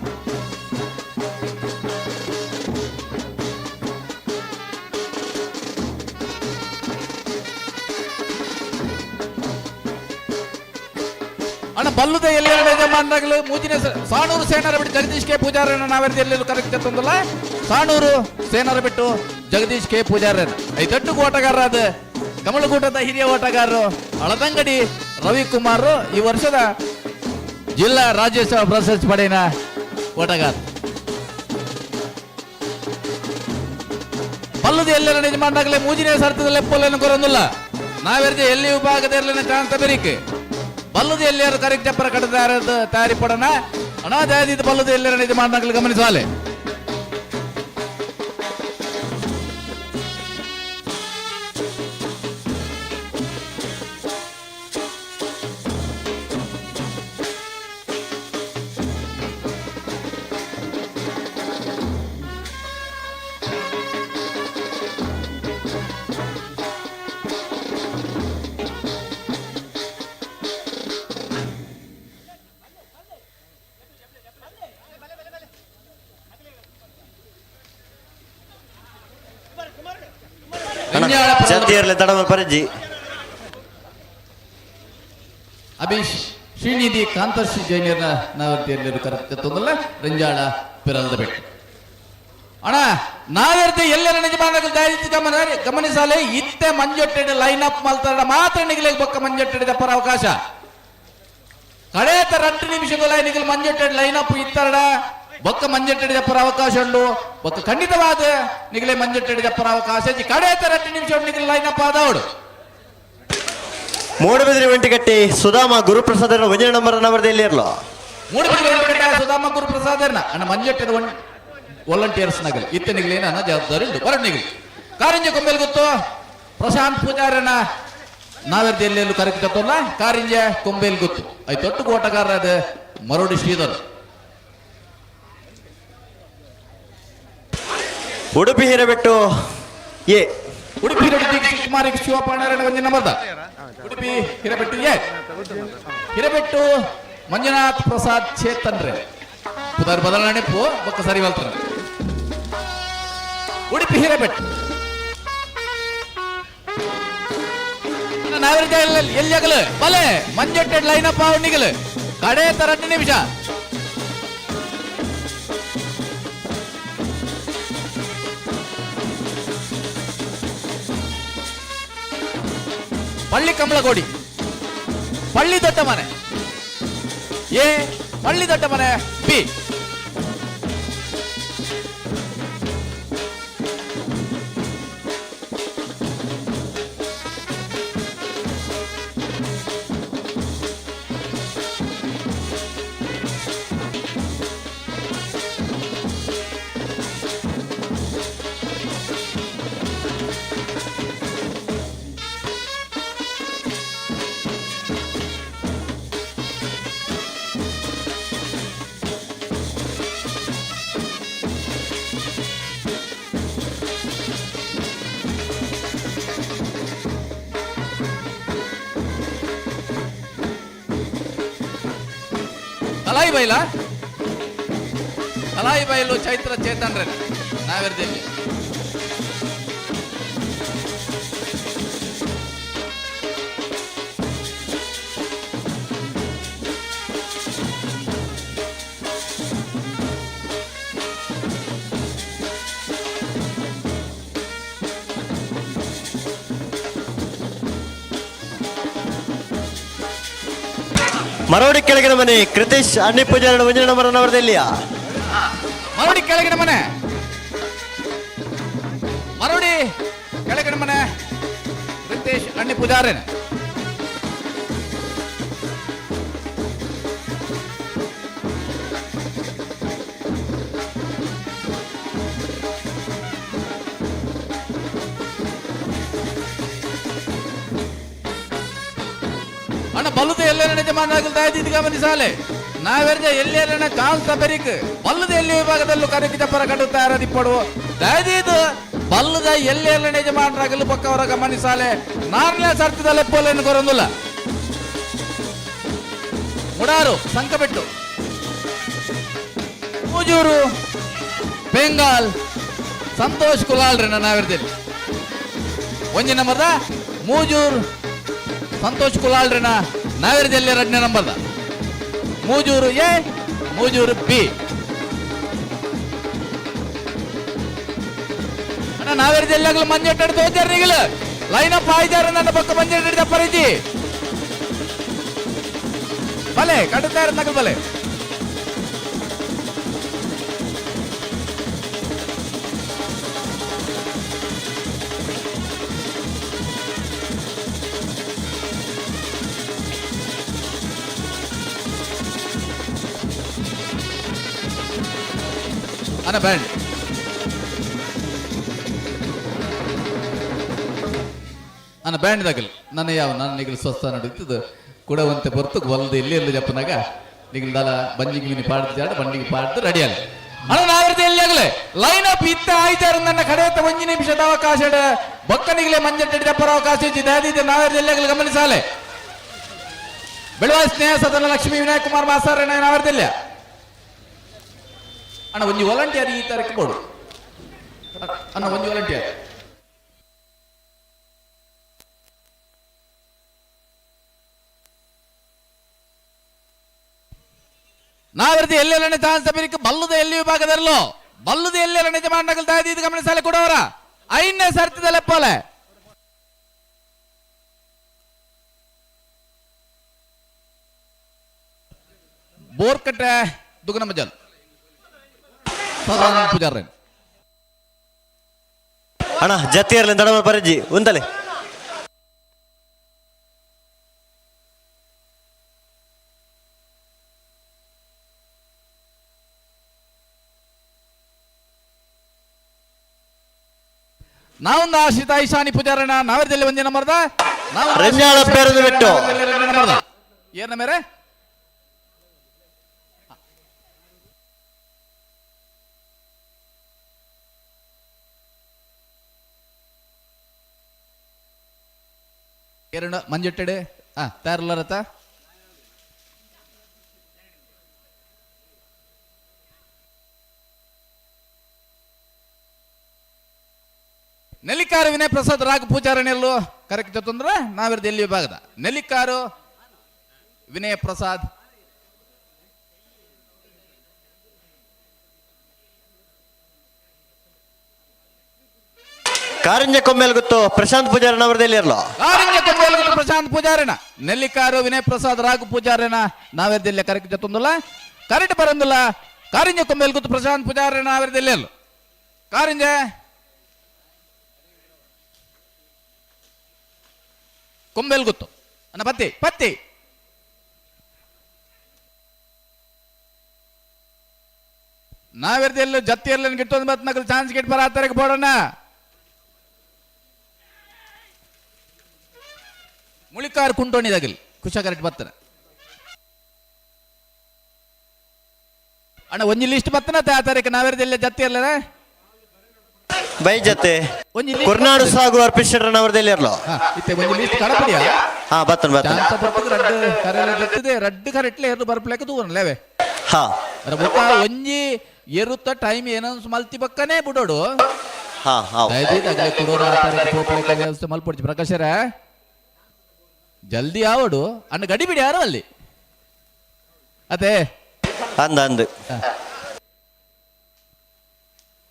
ಅಣ್ಣ ಬಲ್ಲದ ಎಲ್ಲೆರಡು ಯಜಮಾನರಾಗಲು ಮೂಜಿನ ಸಾಣೂರು ಸೇನರ ಬಿಟ್ಟು ಜಗದೀಶ್ ಕೆ ಪೂಜಾರನ ನಾವೆರ್ದ ಎಲ್ಲೆಲ್ಲೂ ಕರೆಕ್ಟ್ ಜತ್ತೊಂದಲ್ಲ. ಸಾಣೂರು ಸೇನರ ಬಿಟ್ಟು ಜಗದೀಶ್ ಕೆ ಪೂಜಾರನ ಐದಟ್ಟು ಓಟಗಾರರ ಅದು ಕಮಲಗೂಟದ ಹಿರಿಯ ಓಟಗಾರರು ಹಳದಂಗಡಿ ರವಿಕುಮಾರ್ ಈ ವರ್ಷದ ಜಿಲ್ಲಾ ರಾಜ್ಯೋತ್ಸವ ಪ್ರಶಸ್ತಿ ಪಡೆಯನ ಓಟಗಾರ. ಬಲ್ಲದ ಎಲ್ಲೆಲ್ಲ ಯಜಮಾನರಾಗಲೇ ಮೂಜಿನ ಸರ್ತದ ಲೆಪ್ಪೊಲ್ಲೇನು ಕೊರೊಂದಿಲ್ಲ. ನಾವೆರ್ದ ಎಲ್ಲಿ ವಿಭಾಗದ ಇರಲಿನ ಚಾನ್ಸ್ ಬೆರಿಕೆ ಬಲ್ಲದ ಎಲ್ಲಾರು ಕರೆಕ್ಟ್ ಚಪ್ಪರ ಕಡದ ತಯಾರಿ ಪಡೋಣ ಅನಾದಾಯದ ಬಲ್ಲದ ಎಲ್ಲರ ಯಜಮಾನರಾಗಲಿ ಗಮನಿಸಾಲೆ. ಜತ್ತಿಯರ್ಲೆ ತಡಮ ಪರಜಿ. ಅಭೀಶ್ ಶ್ರೀನಿಧಿ ಕಾಂತಶ್ರೀ ಜೈನರ ನಾವಂತಿಯಲ್ಲಿ ಕರೆಕ್ಟ್ ರಂಜಾಳ ಪಿರಲ್ದ ಬೆಟ್ಟು. ಅಣ್ಣ ನಾವೆರ್ದ ಎಲ್ಲರ ನಿಜಮಾನಗಳು ದಯವಿಟ್ಟು ಗಮನಿಸಾಲೆ. ಇತ್ತೆ ಮಂಜೊಟ್ಟೆಡ್ ಲೈನ್ ಅಪ್ ಮಲ್ತಾರ ಮಾತ್ರ ನಿಗಲಿಗೆ ಬೊಕ್ಕ ಮಂಜೊಟ್ಟೆಡ್ ಪರ ಅವಕಾಶ. ಕಡೇತ 2 ನಿಮಿಷಗಳ ನಿಗಲ್ ಮಂಜೊಟ್ಟೆಡ್ ಲೈನ್ ಅಪ್ ಇತ್ತರಡ ಬೊಕ್ಕ ಮಂಜೊಟ್ಟೆಡ್ ಪರ ಅವಕಾಶ ಉಂಡು. ಬೊಕ್ಕ ಖಂಡಿತವಾದ ನಿಗಲೆ ಮಂಜೊಟ್ಟೆಡ್ ಪರ ಅವಕಾಶ. ಕಡೇತ 2 ನಿಮಿಷ ನಿಗಲ್ ಲೈನ್ ಅಪ್ ಆದವಡು. ಮೂಡುಬಿದಿರೆ ವೆಂಟಿಕಟ್ಟಿ ಸುಧಾಮ ಗುರುಪ್ರಸಾದ್ ಒಂಜನೇ ನಂಬರ್ ನವರದಲ್ಲಿ ಇರಲು. ಮೂಡುಬಿದಿರೆ ವೆಂಟಿಕಟ್ಟಿ ಸುಧಾಮ ಗುರುಪ್ರಸಾದ್ ಅಣ್ಣ ಮಂಜೊಟ್ಟೆದ ಒನ್ ವಾಲಂಟಿಯರ್ಸ್ ನಗಲ್ ಇತ್ತ ನಿಗಲೇನ ಅನ್ನ ಜವಾಬ್ದಾರಿ ಉಂಟು. ಬರ ನಿಗಲ್ ಕಾರಿಂಜ ಕೊಂಬೆಲ್ ಗೊತ್ತು ಪ್ರಶಾಂತ್ ಪೂಜಾರನ ನಾವೆರ್ದ ಎಲ್ಲೆಲ್ಲೂ ಕರೆಕ್ಟ್ ತತ್ತಲ್ಲ. ಕಾರಿಂಜ ಕೊಂಬೇಲ್ ಗೊತ್ತು I ತೊಟ್ಟು ಓಟಗಾರ ಅದು ಮರೋಡಿ ಶ್ರೀಧರ್. ಉಡುಪಿ ಹಿರೇಬೆಟ್ಟು ಎ. ಉಡುಪಿ ಹಿರೇಬೆಟ್ಟು ಕುಮಾರಿ ಶಿವಪಾಣರ ಒಂಜಿ ನಂಬರ್ದ ಉಡುಪಿ ಹಿರೇಬೆಟ್ಟು ಎ. ಹಿರೇಬೆಟ್ಟು ಮಂಜುನಾಥ್ ಪ್ರಸಾದ್ ಚೇತನ್ ರೇ ಪುದರ್ ಬದಲಾವಣೆ ಪೋ ಬೊಕ್ಕ ಸರಿ ಬಲ್ತಾರೆ. ಉಡುಪಿ ಹಿರೇಬೆಟ್ಟು ನಾವರಿದ ಎಲ್ಲಿ ಬಲೆ ಮಂಜೊಟ್ಟೆಡ್ ಲೈನ್ ಅಪ್ ಅವನಿಗಲು ಕಡೆ 2 ನಿಮಿಷ. ಪಳ್ಳಿ ಕಮಲಗೋಡಿ ಪಳ್ಳಿ ದೊಡ್ಡ ಮನೆ ಎ ಪಳ್ಳಿ ದೊಡ್ಡ ಮನೆ ಬಿ. ಕಲಾಯಿ ಬೈಲ ಕಲಾಯಿ ಬೈಲು ಚೈತ್ರ ಚೇತನ್ ರೇ ನಾವೆರ್ದಲ್ಲಿ. ಮರೋಡಿ ಕೆಳಗಿನ ಮನೆ ಕೃತೀಶ್ ಅಣ್ಣಿ ಪೂಜಾರಿ ಒಂಜನೇ ನಂಬರ್ ನವರದಲ್ಲಿಯ. ಮರೋಡಿ ಕೆಳಗಿನ ಮನೆ ಮರೋಡಿ ಕೆಳಗಿನ ಮನೆ ರಿತೇಶ್ ಅಣ್ಣಿ ಪೂಜಾರೇನ. ಅಣ್ಣ ಬಲ್ಲದ ಎಲ್ಲೆಲ್ಲ ಯಜಮಾನರಾಗಲು ದಯದೀತಿ ಗಮನಿಸಾಲೆ. ನಾವೆರ್ಜ ಎಲ್ಲೆಲ್ಲ ಚಾನ್ಸ್ ಬೆರಿಕ್ ಬಲ್ಲದ ಎಲ್ಲಿ ವಿಭಾಗದಲ್ಲೂ ಕರೆಕ್ಟ್ ಜಪ್ಪರ ಕಟ್ಟು ತಯಾರದಿಪ್ಪಡು. ದಯದೀದು ಬಲ್ಲದ ಎಲ್ಲೆಲ್ಲ ಯಜಮಾನರಾಗಲು ಪಕ್ಕವರ ಗಮನಿಸಾಲೆ. ನಾರನೇ ಸರ್ತದ ಲೆಪ್ಪೋಲೆಯನ್ನು ಕೊರೊಂದುಲ್ಲ. ಮುಡಾರು ಸಂಕಬೆಟ್ಟು ಮೂಜೂರು ಬೆಂಗಾಲ್ ಸಂತೋಷ್ ಕುಲಾಲ್ರಿ ನಾವಿರ್ದಲ್ಲಿ ಒಂಜಿ ನಂಬರ್ದ ಮೂಜೂರು ಸಂತೋಷ್ ಕುಲಾಲ್ರಿನ ನಾವಿರ್ದಲ್ಲಿ ಎರಡನೇ ನಂಬರ್ದ ಮೂಜೂರು ಎ ಮೂಜೂರು ಬಿ. ಅಣ್ಣ ನಾವೇರ್ದಲ್ಲಿ ಆಗಲು ಮಂಜೆಟ್ಟಾಡಿ ತೋಜಾರ ನೀಗಲು ಲೈನ್ ಅಪ್ ಆಯ್ದಾರ ನನ್ನ ಪಕ್ಕ ಮಂಜೆಟ್ಟಾಡಿದ ಪರಿಚಿ ಬಲೆ ಕಟ್ಟುತ್ತಾ ನಗಲ್ ಬಲೆ. ಅಣ್ಣ ಬ್ಯಾಂಡ್ ಅಣ್ಣ ಬ್ಯಾಂಡ್ ದಾಗಲ್ ನನ್ನ ಯಾವ ನಾನು ನಿಗಲು ಸ್ವಸ್ಥ ನಡೀತದ ಕುಡವಂತೆ ಹೊರತು ಹೊಲದ ಎಲ್ಲಿ ಎಲ್ಲಿ ಜಪ್ಪನಾಗ ನಿಗಲ್ ದಲ ಬಂಜಿಗೆ ಮಿನಿ ಪಾಡ್ದು ಬಂಡಿಗೆ ಪಾಡ್ದು ರೆಡಿ ಅಲ್ಲ. ಅಣ್ಣ ನಾವಿರ್ದು ಎಲ್ಲಿ ಆಗಲೆ ಲೈನ್ ಅಪ್ ಇತ್ತ ಆಯ್ತಾರ ನನ್ನ ಕಡೆಯತ್ತ ಒಂಜಿ ನಿಮಿಷದ ಅವಕಾಶ ಬೊಕ್ಕನಿಗಲೆ ಮಂಜಟ್ಟಡಿ ದಪ್ಪರ ಅವಕಾಶ ಇತ್ತು ದಯದಿದ್ದೆ ನಾವಿರ್ದು ಎಲ್ಲಿ ಆಗಲಿ ಗಮನಿಸಾಲೆ. ಬೆಳುವ ಸ್ನೇಹ ಸದನ ಲಕ್ಷ್ಮೀ ವಿನಾಯಕ್ ಕುಮಾರ್ ಮಾಸಾರ ನಾವಿರ್ದಿಲ್ಲ. ಅಣ್ಣ ಒಂಜಿ ವಾಲಂಟಿಯರ್ ಈ ತರಕ್ಕೆ ಕೊಡು. ಅಣ್ಣ ಒಂಜಿ ವಾಲಂಟಿಯರ್. ನಾವಿರ್ದು ಎಲ್ಲೆಲ್ಲನೆ ಚಾನ್ಸ್ ಬಿರಿಕ್ ಬಲ್ಲದ ಎಲ್ಲಿ ವಿಭಾಗದಲ್ಲೋ ಬಲ್ಲದ ಎಲ್ಲೆಲ್ಲ ಯಜಮಾನಗಳು ದಾದಿ ಗಮನಿಸಲೆ ಕೊಡೋರ ಐದನೇ ಸರ್ತದಲ್ಲೇ ಪೋಲೆ. ಬೋರ್ಕಟ್ಟೆ ದುಗುಣ ಮಜಲ್ ಸದಾನಂದ ಪೂಜಾರ. ಅಣ್ಣ ಜತ್ತಿಯರ್ಲಿ ದಡಮ ಪರಜಿ ಉಂದಲೆ. ನಾವೊಂದು ಆಶ್ರಿತ ಐಶಾನಿ ಪೂಜಾರಣ ನಾವರದಲ್ಲಿ ಒಂದಿನ ಮರ್ದ ನಾವು ರೆಂಜಾಳ ಪೇರದು ಬಿಟ್ಟು. ಏನ ಮೇರೆ ಎರಡು ಮಂಜೆಟ್ಟಡೆ ಹಾ ತಯಾರಲ್ಲರತ್ತ ನೆಲ್ಲಿಕಾರು ವಿನಯ್ ಪ್ರಸಾದ್ ರಾಗ್ ಪೂಜಾರಣೆಯಲ್ಲೂ ಕರೆಕ್ಟ್ ತೊಂದ್ರೆ ನಾವಿರ್ದು ಎಲ್ಲಿ ವಿಭಾಗದ ನೆಲ್ಲಿಕಾರು ವಿನಯ ಪ್ರಸಾದ್. ಕಾರಂಜ ಕೊಮ್ಮೇಲ್ ಗೊತ್ತು ಪ್ರಶಾಂತ್ ಪೂಜಾರಣ ಅವರದಲ್ಲಿ ಇರಲು. ಕಾರಂಜ ಕೊಮ್ಮೇಲ್ ಗೊತ್ತು ಪ್ರಶಾಂತ್ ಪೂಜಾರಣ ನೆಲ್ಲಿಕಾರು ವಿನಯ್ ಪ್ರಸಾದ್ ರಾಘು ಪೂಜಾರಣ ನಾವೆರ್ದಿಲ್ಲ ಕರೆಕ್ಟ್ ಜೊತ್ತೊಂದುಲ್ಲ ಕರೆಕ್ಟ್ ಬರಂದಿಲ್ಲ. ಕಾರಿಂಜ ಕೊಮ್ಮೇಲ್ ಗೊತ್ತು ಪ್ರಶಾಂತ್ ಪೂಜಾರಣ ನಾವೆರ್ದಿಲ್ಲ ಅಲ್ಲ ಕಾರಿಂಜ ಕೊಂಬೆಲ್ ಗೊತ್ತು ಅಣ್ಣ ಪತ್ತಿ ಪತ್ತಿ ನಾವೆರ್ದೆಲ್ಲ ಜತ್ತಿ ಎಲ್ಲ ಗಿಟ್ಟೊಂದು ಬತ್ ನಕಲ್ ಚಾನ್ಸ್ ಗಿಟ್ ಬರ ಆತರಕ್ಕೆ ಬೋಡಣ್ಣ. ಮುಳಿಕಾರ್ ಕುಂಟೋಣಿದಾಗಲಿ ಕುಶ ಕರೆಕ್ಟ್ ಬತ್ತನ ಅಣ್ಣ ಒಂಜಿ ಲಿಸ್ಟ್ ಬತ್ತನ ಆ ತಾರೀಕು ನಾವೆರ್ದೆಲ್ಲ ಜತ್ತಿ ಅಲ್ಲ ಬೈ ಜತೆ ಒಂಜಿ list Kurnadu ಬರ್ತದೆ. ಸಾಗು ಅರ್ಪಿಸ್ರಣ ಅವರದಲ್ಲಿ ಇರಲು. ಇತ್ತೆ ಒಂಜಿ ಲಿಸ್ಟ್ ಕಡಪಡಿಯಾ ಹಾ ಬತ್ತನ್ ಬತ್ತನ್. ಚಾನ್ಸ್ ಬರ್ತದೆ ರಡ್ಡು ಕರೆಲ್ಲ ಜತ್ತಿದೆ ರಡ್ಡು ಕರೆಟ್ಲೆ ಎರು ಬರ್ಪ್ಲೇಕ ದೂರ ಲೇವೆ. ಹಾ ಬೊಕ್ಕ ಒಂಜಿ ಎರುತ್ತ ಟೈಮ್ ಏನನ್ಸ್ ಮಲ್ತಿ ಬಕ್ಕನೇ ಬಿಡೋಡು. ಹಾ ಹಾ ದಯದೀದ್ ಅಗಲೆ ಕುಡೋರ ಆ ತಾರೀಕು ಪೋಪ್ಲೇಕ ವ್ಯವಸ್ಥೆ ಮಲ್ಪೊಡ್ಚಿ ಪ್ರಕಾಶರ ಜಲ್ದಿ ಆವಡು ಅಣ್ಣ ಗಡಿ ಬಿಡಿ ಯಾರು ಅಲ್ಲಿ ಅದೇ ಅಂದ ಅಂದು.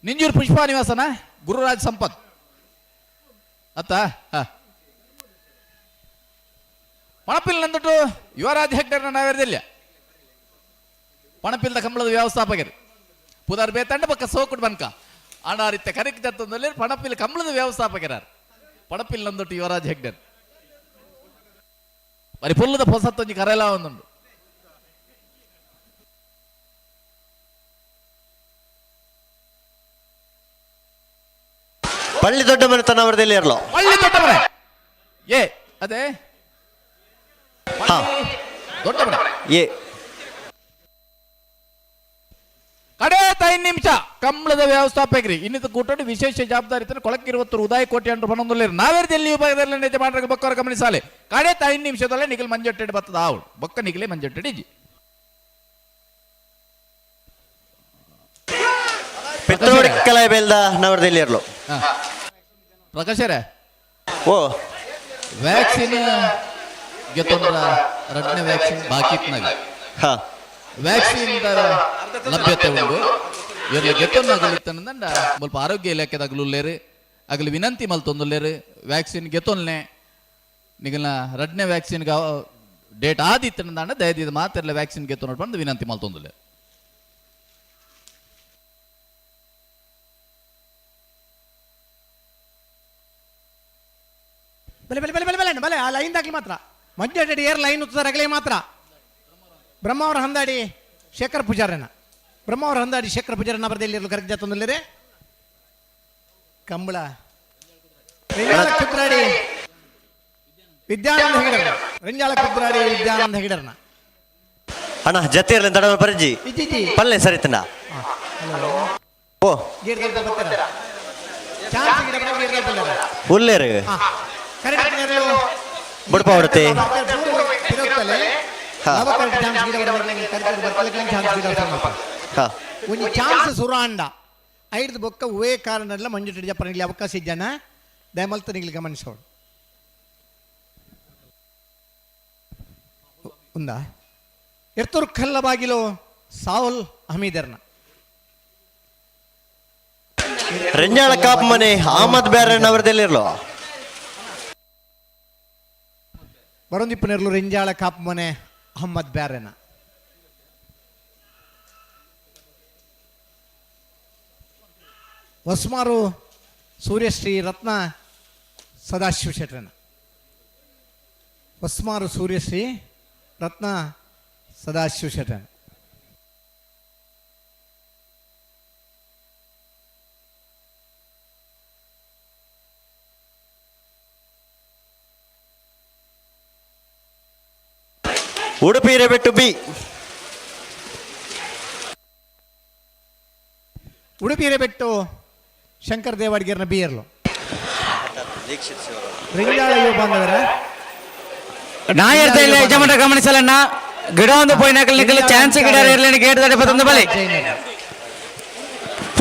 ನಿಂಜೂರು ಪುಷ್ಪ ನಿವಾಸನ ಗುರುರಾಜ್ ಸಂಪತ್ ಅತ್ತ ಹಾ ಪಣಪಿಲ್ ನಂದುಟ್ಟು ಯುವರಾಜ್ ಹೆಗ್ಡರ್ನ ನಾವೇರ್ದಿಲ್ಲ ಪಣಪಿಲ್ದ ಕಂಬಳದ ವ್ಯವಸ್ಥಾಪಕರು ಪುದಾರ್ ಬೇತಂಡ ಪಕ್ಕ ಸೋಕುಡ್ ಬನ್ಕ ಆಡಾರಿತ್ತ ಕರೆಕ್ಟ್ ಜತ್ತಂದಲ್ಲಿ ಪಣಪಿಲ್ ಕಂಬಳದ ವ್ಯವಸ್ಥಾಪಕರಾರ್ ಪಣಪಿಲ್ ನಂದುಟ್ಟು ಯುವರಾಜ್ ಹೆಗ್ಡರ್ ಬರಿ ಪುಲ್ಲದ ಪೊಸತ್ತೊಂಜಿ ಕರೆಲ ಒಂದುಂಡು. ಪಳ್ಳಿ ದೊಡ್ಡ ಮನೆ ತನ್ನ ಅವರದಲ್ಲಿ ಇರಲು. ಪಳ್ಳಿ ದೊಡ್ಡ ಮನೆ ಏ ಅದೇ ಹಾ. ದೊಡ್ಡ ಎ ಕಡೇತ 5 ನಿಮಿಷ ಕಂಬಳದ ವ್ಯವಸ್ಥಾಪಕರಿ ಇನ್ನಿತ ಕೂಟೋಡಿ ವಿಶೇಷ ಜವಾಬ್ದಾರಿ ತನ್ನ ಕೊಳಕ್ಕಿರುವತ್ತರು ಉದಯ ಕೋಟಿ ಅಂಟು ಬನ್ನೊಂದುಲ್ಲೇರು ನಾವೇರ್ದಲ್ಲಿ ವಿಭಾಗದಲ್ಲಿ ಯಜಮಾನರಿಗೆ ಬೊಕ್ಕವರ ಗಮನಿಸಾಲೆ. ಕಡೇತ 5 ನಿಮಿಷದಲ್ಲೇ ನಿಖಿಲ್ ಮಂಜಟ್ಟೆಡ್ ಬತ್ತದ ಆವಳು ಬೊಕ್ಕ ನಿಖಿಲೇ ಮಂಜಟ್ಟೆಡ್ ಇಜ್ಜಿ. ಪಿತ್ರೋಡಿ ಕಲಾಯ ಬೇಲ್ದ ನವರದೆಲ್ಲಿಯರ್ಲು. ಪ್ರಕಾಶರೇ. ಓ. ವ್ಯಾಕ್ಸಿನ್ ಗೆತ್ತೊಂದ್ರ ರಡ್ನೇ ವ್ಯಾಕ್ಸಿನ್ ಬಾಕಿ ಇತ್ನಾಗ. ಹಾ. ವ್ಯಾಕ್ಸಿನ್ ಲಭ್ಯತೆ ಉಂಟು ಇರ್ಲಿ ಗೆತ್ತೊಂದಾಗಲಿತ್ತಂದ ಸ್ವಲ್ಪ ಆರೋಗ್ಯ ಇಲಾಖೆದಾಗಲುಲ್ಲೇರು ಅಗಲಿ ವಿನಂತಿ ಮಲ್ತೊಂದುಲ್ಲೇರು ವ್ಯಾಕ್ಸಿನ್ ಗೆತ್ತೊನ್ನೆ ನಿಗಲ್ನ ರಡ್ನೇ ವ್ಯಾಕ್ಸಿನ್ ಡೇಟ್ ಆದಿತ್ತಂದಾಂಡ ದಯದಿದ ಮಾತೆಲ್ಲ ವ್ಯಾಕ್ಸಿನ್ ಗೆತ್ತೊಂದು ಬಂದು ವಿನಂತಿ ಮಲ್ತೊಂದುಲ್ಲೆ. ಬಲೆ ಬಲೆ ಬಲೆ ಬಲೆ ಬಲೆ ಬಲೆ ಆ ಲೈನ್ ದಾಖಲೆ ಮಾತ್ರ ಮಧ್ಯ ಏರ್ ಲೈನ್ ಉತ್ತರ ಅಗಲೇ ಮಾತ್ರ. ಬ್ರಹ್ಮಾವರ ಹಂದಾಡಿ ಶೇಖರ್ ಪೂಜಾರನ, ಬ್ರಹ್ಮಾವರ ಹಂದಾಡಿ ಶೇಖರ್ ಪೂಜಾರನ ಬರದಲ್ಲಿ ಕರೆಕ್ಟ್ ಜಾತೊಂದುಲ್ಲೇರೆ. ಕಂಬಳ ರೆಂಜಾಳ ಕುದ್ರಾಡಿ ವಿದ್ಯಾನಂದ ಹೆಗಡರ್ನ, ರೆಂಜಾಳ ಕುದ್ರಾಡಿ ವಿದ್ಯಾನಂದ ಹೆಗಡರ್ನ. ಅಣ್ಣ ಜತೆ ಇರಲಿ ತಡ ಪರಿಜಿ ಇಜ್ಜಿ. ಪಲ್ಲೆ ಸರಿತನ. ಓ ಚಾನ್ಸ್ ಗಿಡ ಗೇಟ್ ಬಲ್ಲಾರ. ಉಲ್ಲೇರು ಕರೆಕ್ಟ್ ಬುಡಪ ಹೊಡತೆ. ಹಾ. ಹಾ. ಒಂಜಿ ಚಾನ್ಸ್ ಸುರಾಂಡ ಐಡ್ದು ಬೊಕ್ಕ ಉವೇ ಕಾರಣಲ್ಲ ಮಂಜು ಜಪ್ಪನಿಗೆ ಅವಕಾಶ ಇಜ್ಜನ ದಯಮಲ್ತ ನಿಗ್ಲಿ ಗಮನಿಸೋಡು ಉಂದ ಎರ್ತೂರು ಕಲ್ಲ ಬಾಗಿಲು ಸಾವುಲ್ ಹಮೀದರ್ನ. ರೆಂಜಾಳ ಕಾಪ್ ಮನೆ ಅಹಮದ್ ಬ್ಯಾರೆ ನವರದೆಲ್ಲಿರ್ಲು. ಬರೊಂದಿಪ್ಪನೆರ್ಲು ರೆಂಜಾಳ ಕಾಪ್ ಮನೆ ಅಹಮ್ಮದ್ ಬ್ಯಾರೆನ. ಹೊಸ್ಮಾರು ಸೂರ್ಯಶ್ರೀ ರತ್ನ ಸದಾಶಿವ ಶೆಟ್ರನ, ಹೊಸ್ಮಾರು ಸೂರ್ಯಶ್ರೀ ರತ್ನ ಸದಾಶಿವ ಶೆಟ್ರನ. ಉಡುಪಿ ಹಿರೇಬೆಟ್ಟು ಬಿ. ಉಡುಪಿ ಹಿರೇಬೆಟ್ಟು ಶಂಕರ್ ದೇವಾಡಿಗರ್ನ ಬಿ ಇರ್ಲು. ರಿಂಗಾಳ ಯುವ ಬಾಂಧವರ ನಾಯರ್ದ ಇಲ್ಲ ಯಜಮಾನ ಗಮನಿಸಲಣ್ಣ ಗಿಡ ಒಂದು ಪೋಯಿನಾಕಲ್ ನಿಕಲ್ ಚಾನ್ಸ್ ಗಿಡ ಇರ್ಲೇನು ಗೇಟ್ ತಡೆ ಬತ್ತಂದು ಬಲಿ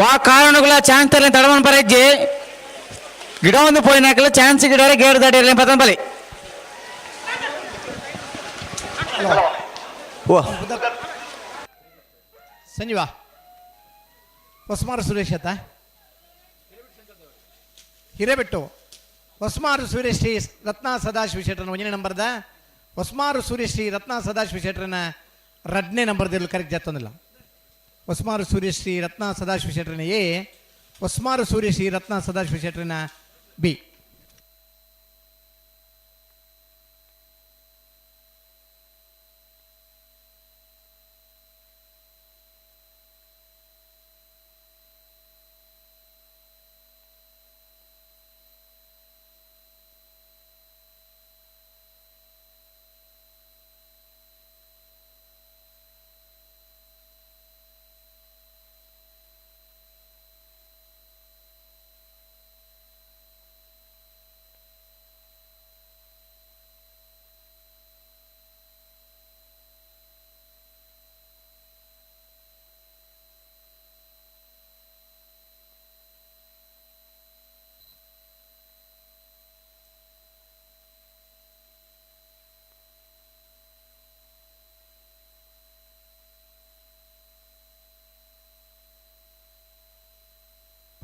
ವಾ ಕಾರಣಗಳ ಚಾನ್ಸ್ ತರಲಿ ತಡವನ್ ಪರಜ್ಜಿ ಗಿಡ ಒಂದು ಪೋಯಿನಾಕಲ್ ಚಾನ್ಸ್ ಗಿಡ ಗೇಟ್ ತಡೆ ಇರ್ಲಿ ಬತ್ತಂದು ಬಲಿ. ಓ ಸಂಜೀವ ಹೊಸ್ಮಾರು ಸುರೇಶ್ ಆತ ಹಿರೇಬೆಟ್ಟು ಹೊಸ್ಮಾರು ಸೂರ್ಯಶ್ರೀ ರತ್ನ ಸದಾಶಿವ ಶೆಟ್ಟರನ ಒಂದನೇ ನಂಬರ್ದ ಹೊಸ್ಮಾರು ಸೂರ್ಯಶ್ರೀ ರತ್ನ ಸದಾಶಿವ ಶೆಟ್ಟರನ ರಡ್ನೇ ನಂಬರ್ದಲ್ಲಿ ಕರೆಕ್ಟ್ ಜಾತಂದಿಲ್ಲ. ಹೊಸ್ಮಾರು ಸೂರ್ಯಶ್ರೀ ರತ್ನ ಸದಾಶಿವ ಶೆಟ್ಟರನ ಎ, ಹೊಸ್ಮಾರು ಸೂರ್ಯಶ್ರೀ ರತ್ನ ಸದಾಶಿವ ಶೆಟ್ಟರನ ಬಿ.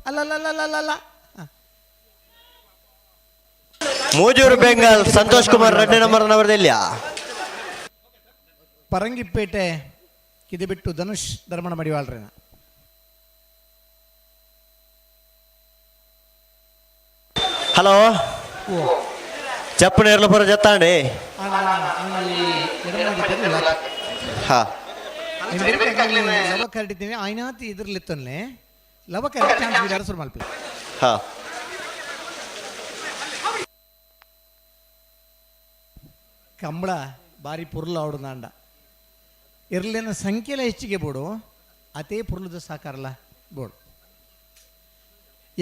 ಅಲ್ಲಲ್ಲಲ್ಲಲ್ಲಲ್ಲ. ಮೂಜೂರು ಬೆಂಗಾಲ್ ಸಂತೋಷ್ ಕುಮಾರ್ ರೆಡ್ಡಿ ನಂಬರ್ ನವರದೆಲ್ಲಿಯ. ಪರಂಗಿಪೇಟೆ ಕಿದೆ ಬಿಟ್ಟು ಧನುಷ್ ಧರ್ಮಣ ಮಡಿವಾಳ್ರೇನ. ಹಲೋ ಚಪ್ಪು ನೇರ್ಲಪುರ ಜತ್ತಾಂಡಿ. ಹಾ ಲವ ಕರಡಿದ್ದೀನಿ ಆಯ್ನಾತಿ ಇದ್ರಲ್ಲಿತ್ತನ್ಲೆ ಲವ ಕರಡಿ ಚಾನ್ಸ್ ಬಿಡಾರ ಸುರು ಮಲ್ಪಿ. ಹಾ ಕಂಬಳ ಬಾರಿ ಪುರ್ಲು ಅವಡು ಇರ್ಲಿನ ಸಂಖ್ಯೆಲ ಹೆಚ್ಚಿಗೆ ಬೋಡು, ಅತೇ ಪುರ್ಲುದ ಸಾಕಾರಲ್ಲ ಬೋಡು.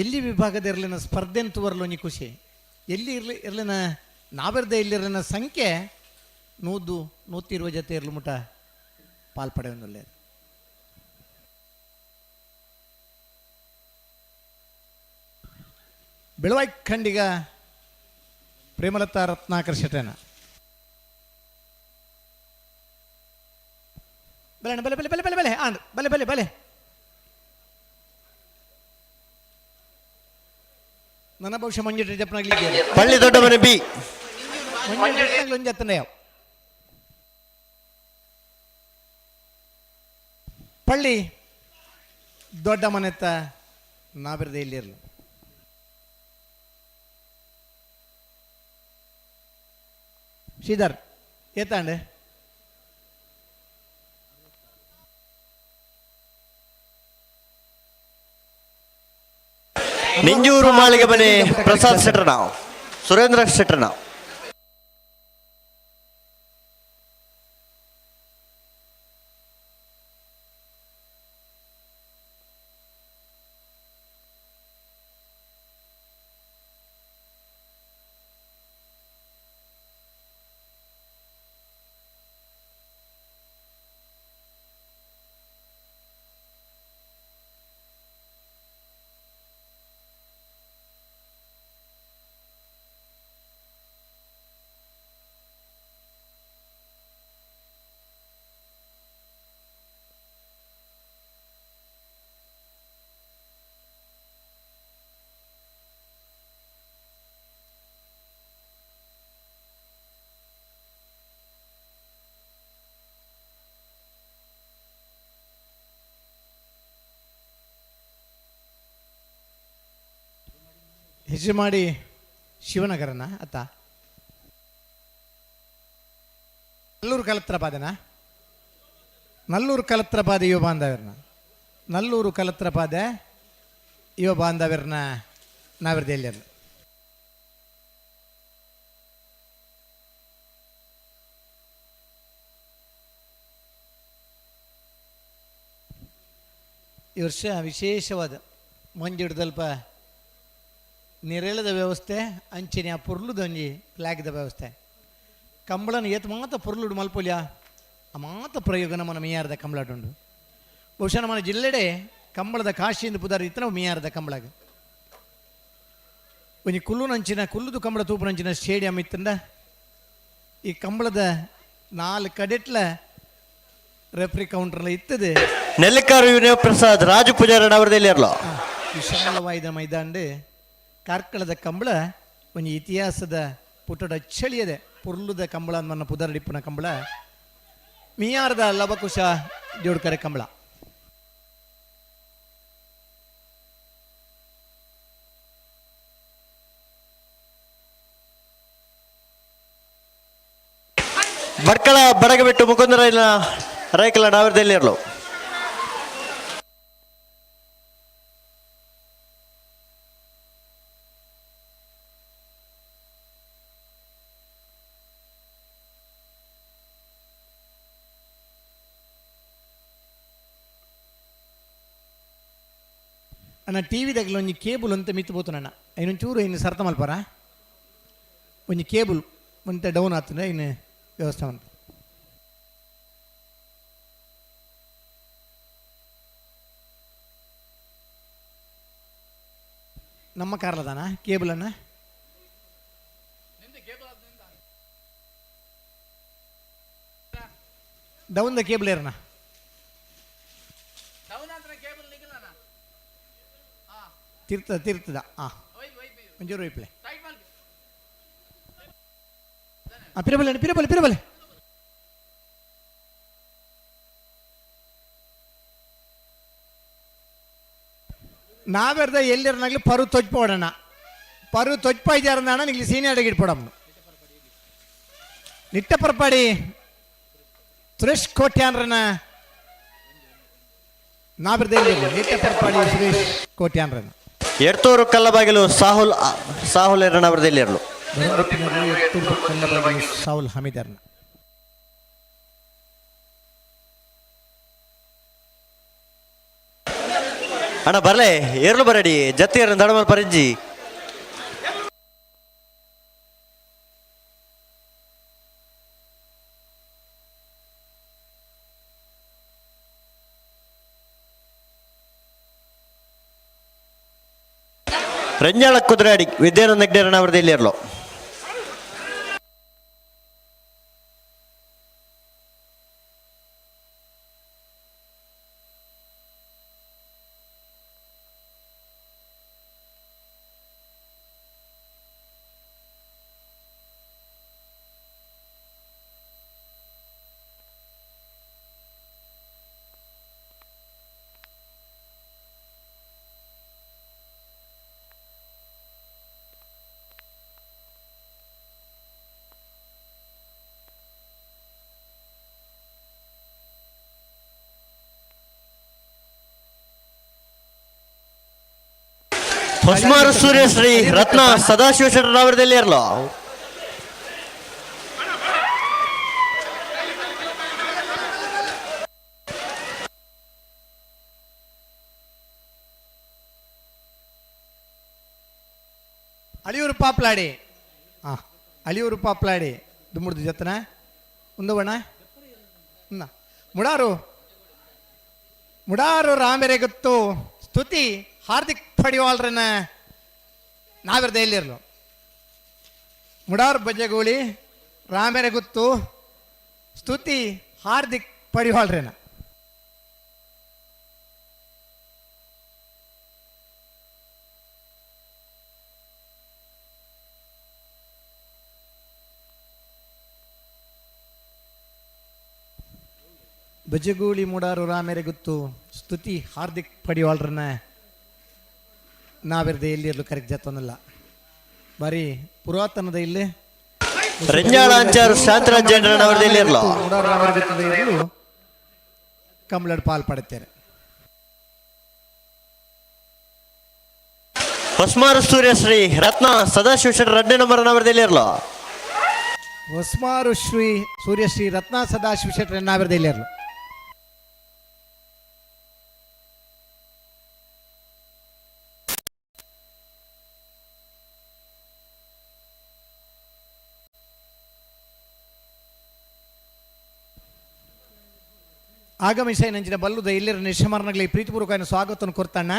ಎಲ್ಲಿ ವಿಭಾಗದ ಇರ್ಲಿನ ಸ್ಪರ್ಧೆನ್ ತೂವರ್ಲ ಒಂಜಿ ಖುಷಿ. ಎಲ್ಲಿ ಇರ್ಲಿ ಇರ್ಲಿನ ನಾವೆರ್ದ ಇಲ್ಲಿರ್ಲಿನ ಸಂಖ್ಯೆ 100-120 ಜೊತೆ ಇರ್ಲು ಮುಟ ಪಾಲ್ಪಡೆಯೊಂದುಲ್ಲೆರ್. ಬೆಳವಾಯಿ ಖಂಡಿಗ ಪ್ರೇಮಲತಾ ರತ್ನಾಕರ್ ಶೆಟ್ಟನ. ಬಲೆ ಬಲೆ ಬಲೆ ಬಲೆ ಬಲೆ ಬಲೆ ಆಂಡ್ ಬಲೆ ಬಲೆ ಬಲೆ. ನನ್ನ ಬಹುಶಃ ಮಂಜು ಜಪ್ಪನಾಗ್ಲಿ ಪಳ್ಳಿ ದೊಡ್ಡ ಮನೆ ಬಿ ಮಂಜು ಒಂಜತ್ತನ ಯಾವ ಪಳ್ಳಿ ದೊಡ್ಡ ಮನೆತ್ತ ನಾಬಿರ್ದ ಇಲ್ಲಿರ್ಲು. ಶ್ರೀಧರ್ ಏತಾಂಡೆ ನಿಂಜೂರು ಮಾಳಿಗೆ ಮನೆ ಪ್ರಸಾದ್ ಶೆಟ್ಟರ್ ನಾವು, ಸುರೇಂದ್ರ ಶೆಟ್ಟರ್ ನಾವು. ಹೆಚ್ಚು ಮಾಡಿ ಶಿವನಗರನ ಅತ್ತ ನಲ್ಲೂರು ಕಲತ್ರಪಾದನ, ನಲ್ಲೂರು ಕಲತ್ರಪಾದ ಯುವ ಬಾಂಧವ್ಯರ್ನ, ನಲ್ಲೂರು ಕಲತ್ರಪಾದ ಯುವ ಬಾಂಧವ್ಯರ್ನ ನಾವಿರ್ದೆಲ್ಲರು. ಈ ವರ್ಷ ವಿಶೇಷವಾದ ಮಂಜಿಡ್ದಲ್ಪ ನಿರೇಳದ ವ್ಯವಸ್ಥೆ, ಅಂಚಿನ ಪೊರ್ಲುದೊಂಜಿ ಫ್ಲಾಗ್ದ ವ್ಯವಸ್ಥೆ. ಕಂಬಳನ ಏತ್ ಮಾತ ಪೊರ್ಲುಡು ಮಲ್ಪೊಲ್ಯ ಆ ಮಾತ ಪ್ರಯೋಗ ನಮ್ಮನ ಮೀಯಾರದ ಕಂಬಳಟುಂಡು. ಬಹುಶಃ ನಮ್ಮನ ಜಿಲ್ಲೆಡೆ ಕಂಬಳದ ಕಾಶಿಯಿಂದ ಪುದಾರ್ ಇತ್ತು ನಾವು ಮೀಯಾರದ ಕಂಬಳಗ. ಒಂಜಿ ಕುಲ್ಲುನಂಚಿನ ಕುಲ್ಲುದು ಕಂಬಳ ತೂಪುನಂಚಿನ ಸ್ಟೇಡಿಯಂ ಇತ್ತಂಡ ಈ ಕಂಬಳದ 4 ಕಡೆಟ್ಲ ರೆಫ್ರಿ ಕೌಂಟರ್ಲ ಇತ್ತದೆ. ನೆಲ್ಲಿಕಾರು ವಿನಯ ಪ್ರಸಾದ್ ರಾಜು ಪೂಜಾರಣ್ಣ ಅವರದಲ್ಲಿ ಇರಲು. ವಿಶಾಲವಾದ ಮೈದಾಂಡು ಕಾರ್ಕಳದ ಕಂಬಳ ಒಂಜಿ ಇತಿಹಾಸದ ಪುಟದ ಚಳಿಯದೆ ಪುರ್ಲುದ ಕಂಬಳ ಅನ್ನ ಪುದರಡಿಪ್ಪುನ ಕಂಬಳ ಮಿಯಾರದ ಲವಕುಶ ಜೋಡ್ಕರೆ ಕಂಬಳ. ಭಟ್ಕಳ ಬಡಗಬೆಟ್ಟು ಮುಕುಂದರೈನ ರೈಕಲ ನಾವರದಲ್ಲಿ ಇರಲು. ಅಣ್ಣ ಟಿ ವಿ దగ్గర ಒಂಜಿ ಕೇಬಲ್ ಅಂತ ಮಿತ್ತು ಪೋತುನಣ್ಣ ಐನೊಂದು ಚೂರು ಇನ್ನು ಸರ್ತ ಮಲ್ಪರ ಒಂಜಿ ಕೇಬಲ್ ಒಂತೆ ಡೌನ್ ಆತಂದ್ರೆ ಇನ್ನು ವ್ಯವಸ್ಥೆ ಮಲ್ಪ. ನಮ್ಮ ಕಾರ್ಲದಾನ ಕೇಬಲನ್ನ down the cable ಏರಣ ತೀರ್ತದ ತೀರ್ತದ ಹಾಂ ಒಂಚೂರು ಇಪ್ಲೆ ಹಾಂ ಪಿರಬಲೆ ಪಿರಬಲೆ ಪಿರಬಲೆ ನಾವೆರ್ದ ಎಲ್ಲಿರನಾಗ್ಲಿ ಪರು ತೊಜ್ಪೋಡಣ ಪರು ತೊಜ್ಪಾಯ್ದಾರಣ್ಣ ನಿಗ್ಲಿ ಸೀನಿಯರ್ ಇಟ್ಪೋಡಮ್ಮ. ನಿಟ್ಟ ಪರಪಾಡಿ ಸುರೇಶ್ ಕೋಟ್ಯಾನ್ರನ್ನ ನಾವಿರ್ದ ನಿಟ್ಟ ಪರಪಾಡಿ ಸುರೇಶ್ ಕೋಟ್ಯಾನ್ರನ್ನ. ಎರ್ತೂರು ಕಲ್ಲಬಾಗಿಲು ಸಾಹುಲ್ ಸಾಹುಲ್ ಎರನವರದಲ್ಲಿ ಇರಲು. ಸಾಹುಲ್ ಹಮೀದರ್ನ. ಅಣ್ಣ ಬರಲೇ ಏರ್ಲು ಬರಡಿ ಜತ್ತಿಯರ ದಡಮಲ್ ಪರಿಜ್ಜಿ. ರಂಜಾಳ ಕುದುರಾಡಿ ವಿದ್ಯಾನಂದ ಹೆಗ್ಡೆರನವರದಲ್ಲಿ ಇರಲು. ಹೊಸ್ಮಾರು ಸೂರ್ಯಶ್ರೀ ರತ್ನ ಸದಾಶಿವ ಶೆಟ್ಟರವರದಲ್ಲಿ ಇರಲು. ಅಳಿಯೂರು ಪಾಪ್ಲಾಡಿ, ಹಾಂ ಅಳಿಯೂರು ಪಾಪ್ಲಾಡಿ ದುಮ್ಮುಡ್ದು ಜತ್ತನ ಉಂದವಣ್ಣ ಮುಡಾರು ಮುಡಾರು ರಾಮೆರೆ ಗೊತ್ತು ಸ್ತುತಿ ಹಾರ್ದಿಕ್ ಪಡಿವಾಳ್ರನ್ನ ನಾವಿರ್ದ ಎಲ್ಲಿರಲು. ಮುಡಾರು ಬಜೆಗೋಳಿ ರಾಮೆರೆ ಗುತ್ತು ಸ್ತುತಿ ಹಾರ್ದಿಕ್ ಪಡಿವಾಳ್ರನ್ನ. ಬಜಗೂಳಿ ಮುಡಾರು ರಾಮೆರೆ ಗುತ್ತು ಸ್ತುತಿ ಹಾರ್ದಿಕ್ ಪಡಿವಾಳ್ರನ್ನ ನಾವಿರ್ದೆ ಎಲ್ಲಿರಲು ಕರೆಕ್ಟ್ ಜತ್ತನಲ್ಲ. ಬಾರಿ ಪುರಾತನದ ಇಲ್ಲಿ ರಂಜಾಳ ಅಂಚಾರು ಶಾಂತರಾಜ್ ಜೈನರವರದಲ್ಲಿ ಇರಲು. ಮುಡಾರು ರಾಮೆರೆ ಗುತ್ತದ ಇರಲು ಕಮಲಡ್ ಪಾಲ್ ಪಡುತ್ತೇನೆ. ಹೊಸ್ಮಾರು ಸೂರ್ಯಶ್ರೀ ರತ್ನ ಸದಾಶಿವ ಶೆಟ್ಟರ್ 2ನೇ ನಂಬರ್ ನವರದಲ್ಲಿ ಇರಲು. ಹೊಸ್ಮಾರು ಶ್ರೀ ಸೂರ್ಯಶ್ರೀ ರತ್ನ ಸದಾಶಿವ ಶೆಟ್ಟರ್ ನಾವಿರ್ದೆ ಇಲ್ಲಿರಲು. ಆಗಮಿಸ ನಂಚಿನ ಬಲ್ಲುದ ಇಲ್ಲಿರ ನಿಶಮರಣಗಳಿಗೆ ಪ್ರೀತಿಪೂರ್ವಕ ಸ್ವಾಗತವನ್ನು ಕೊಡ್ತಾಣ.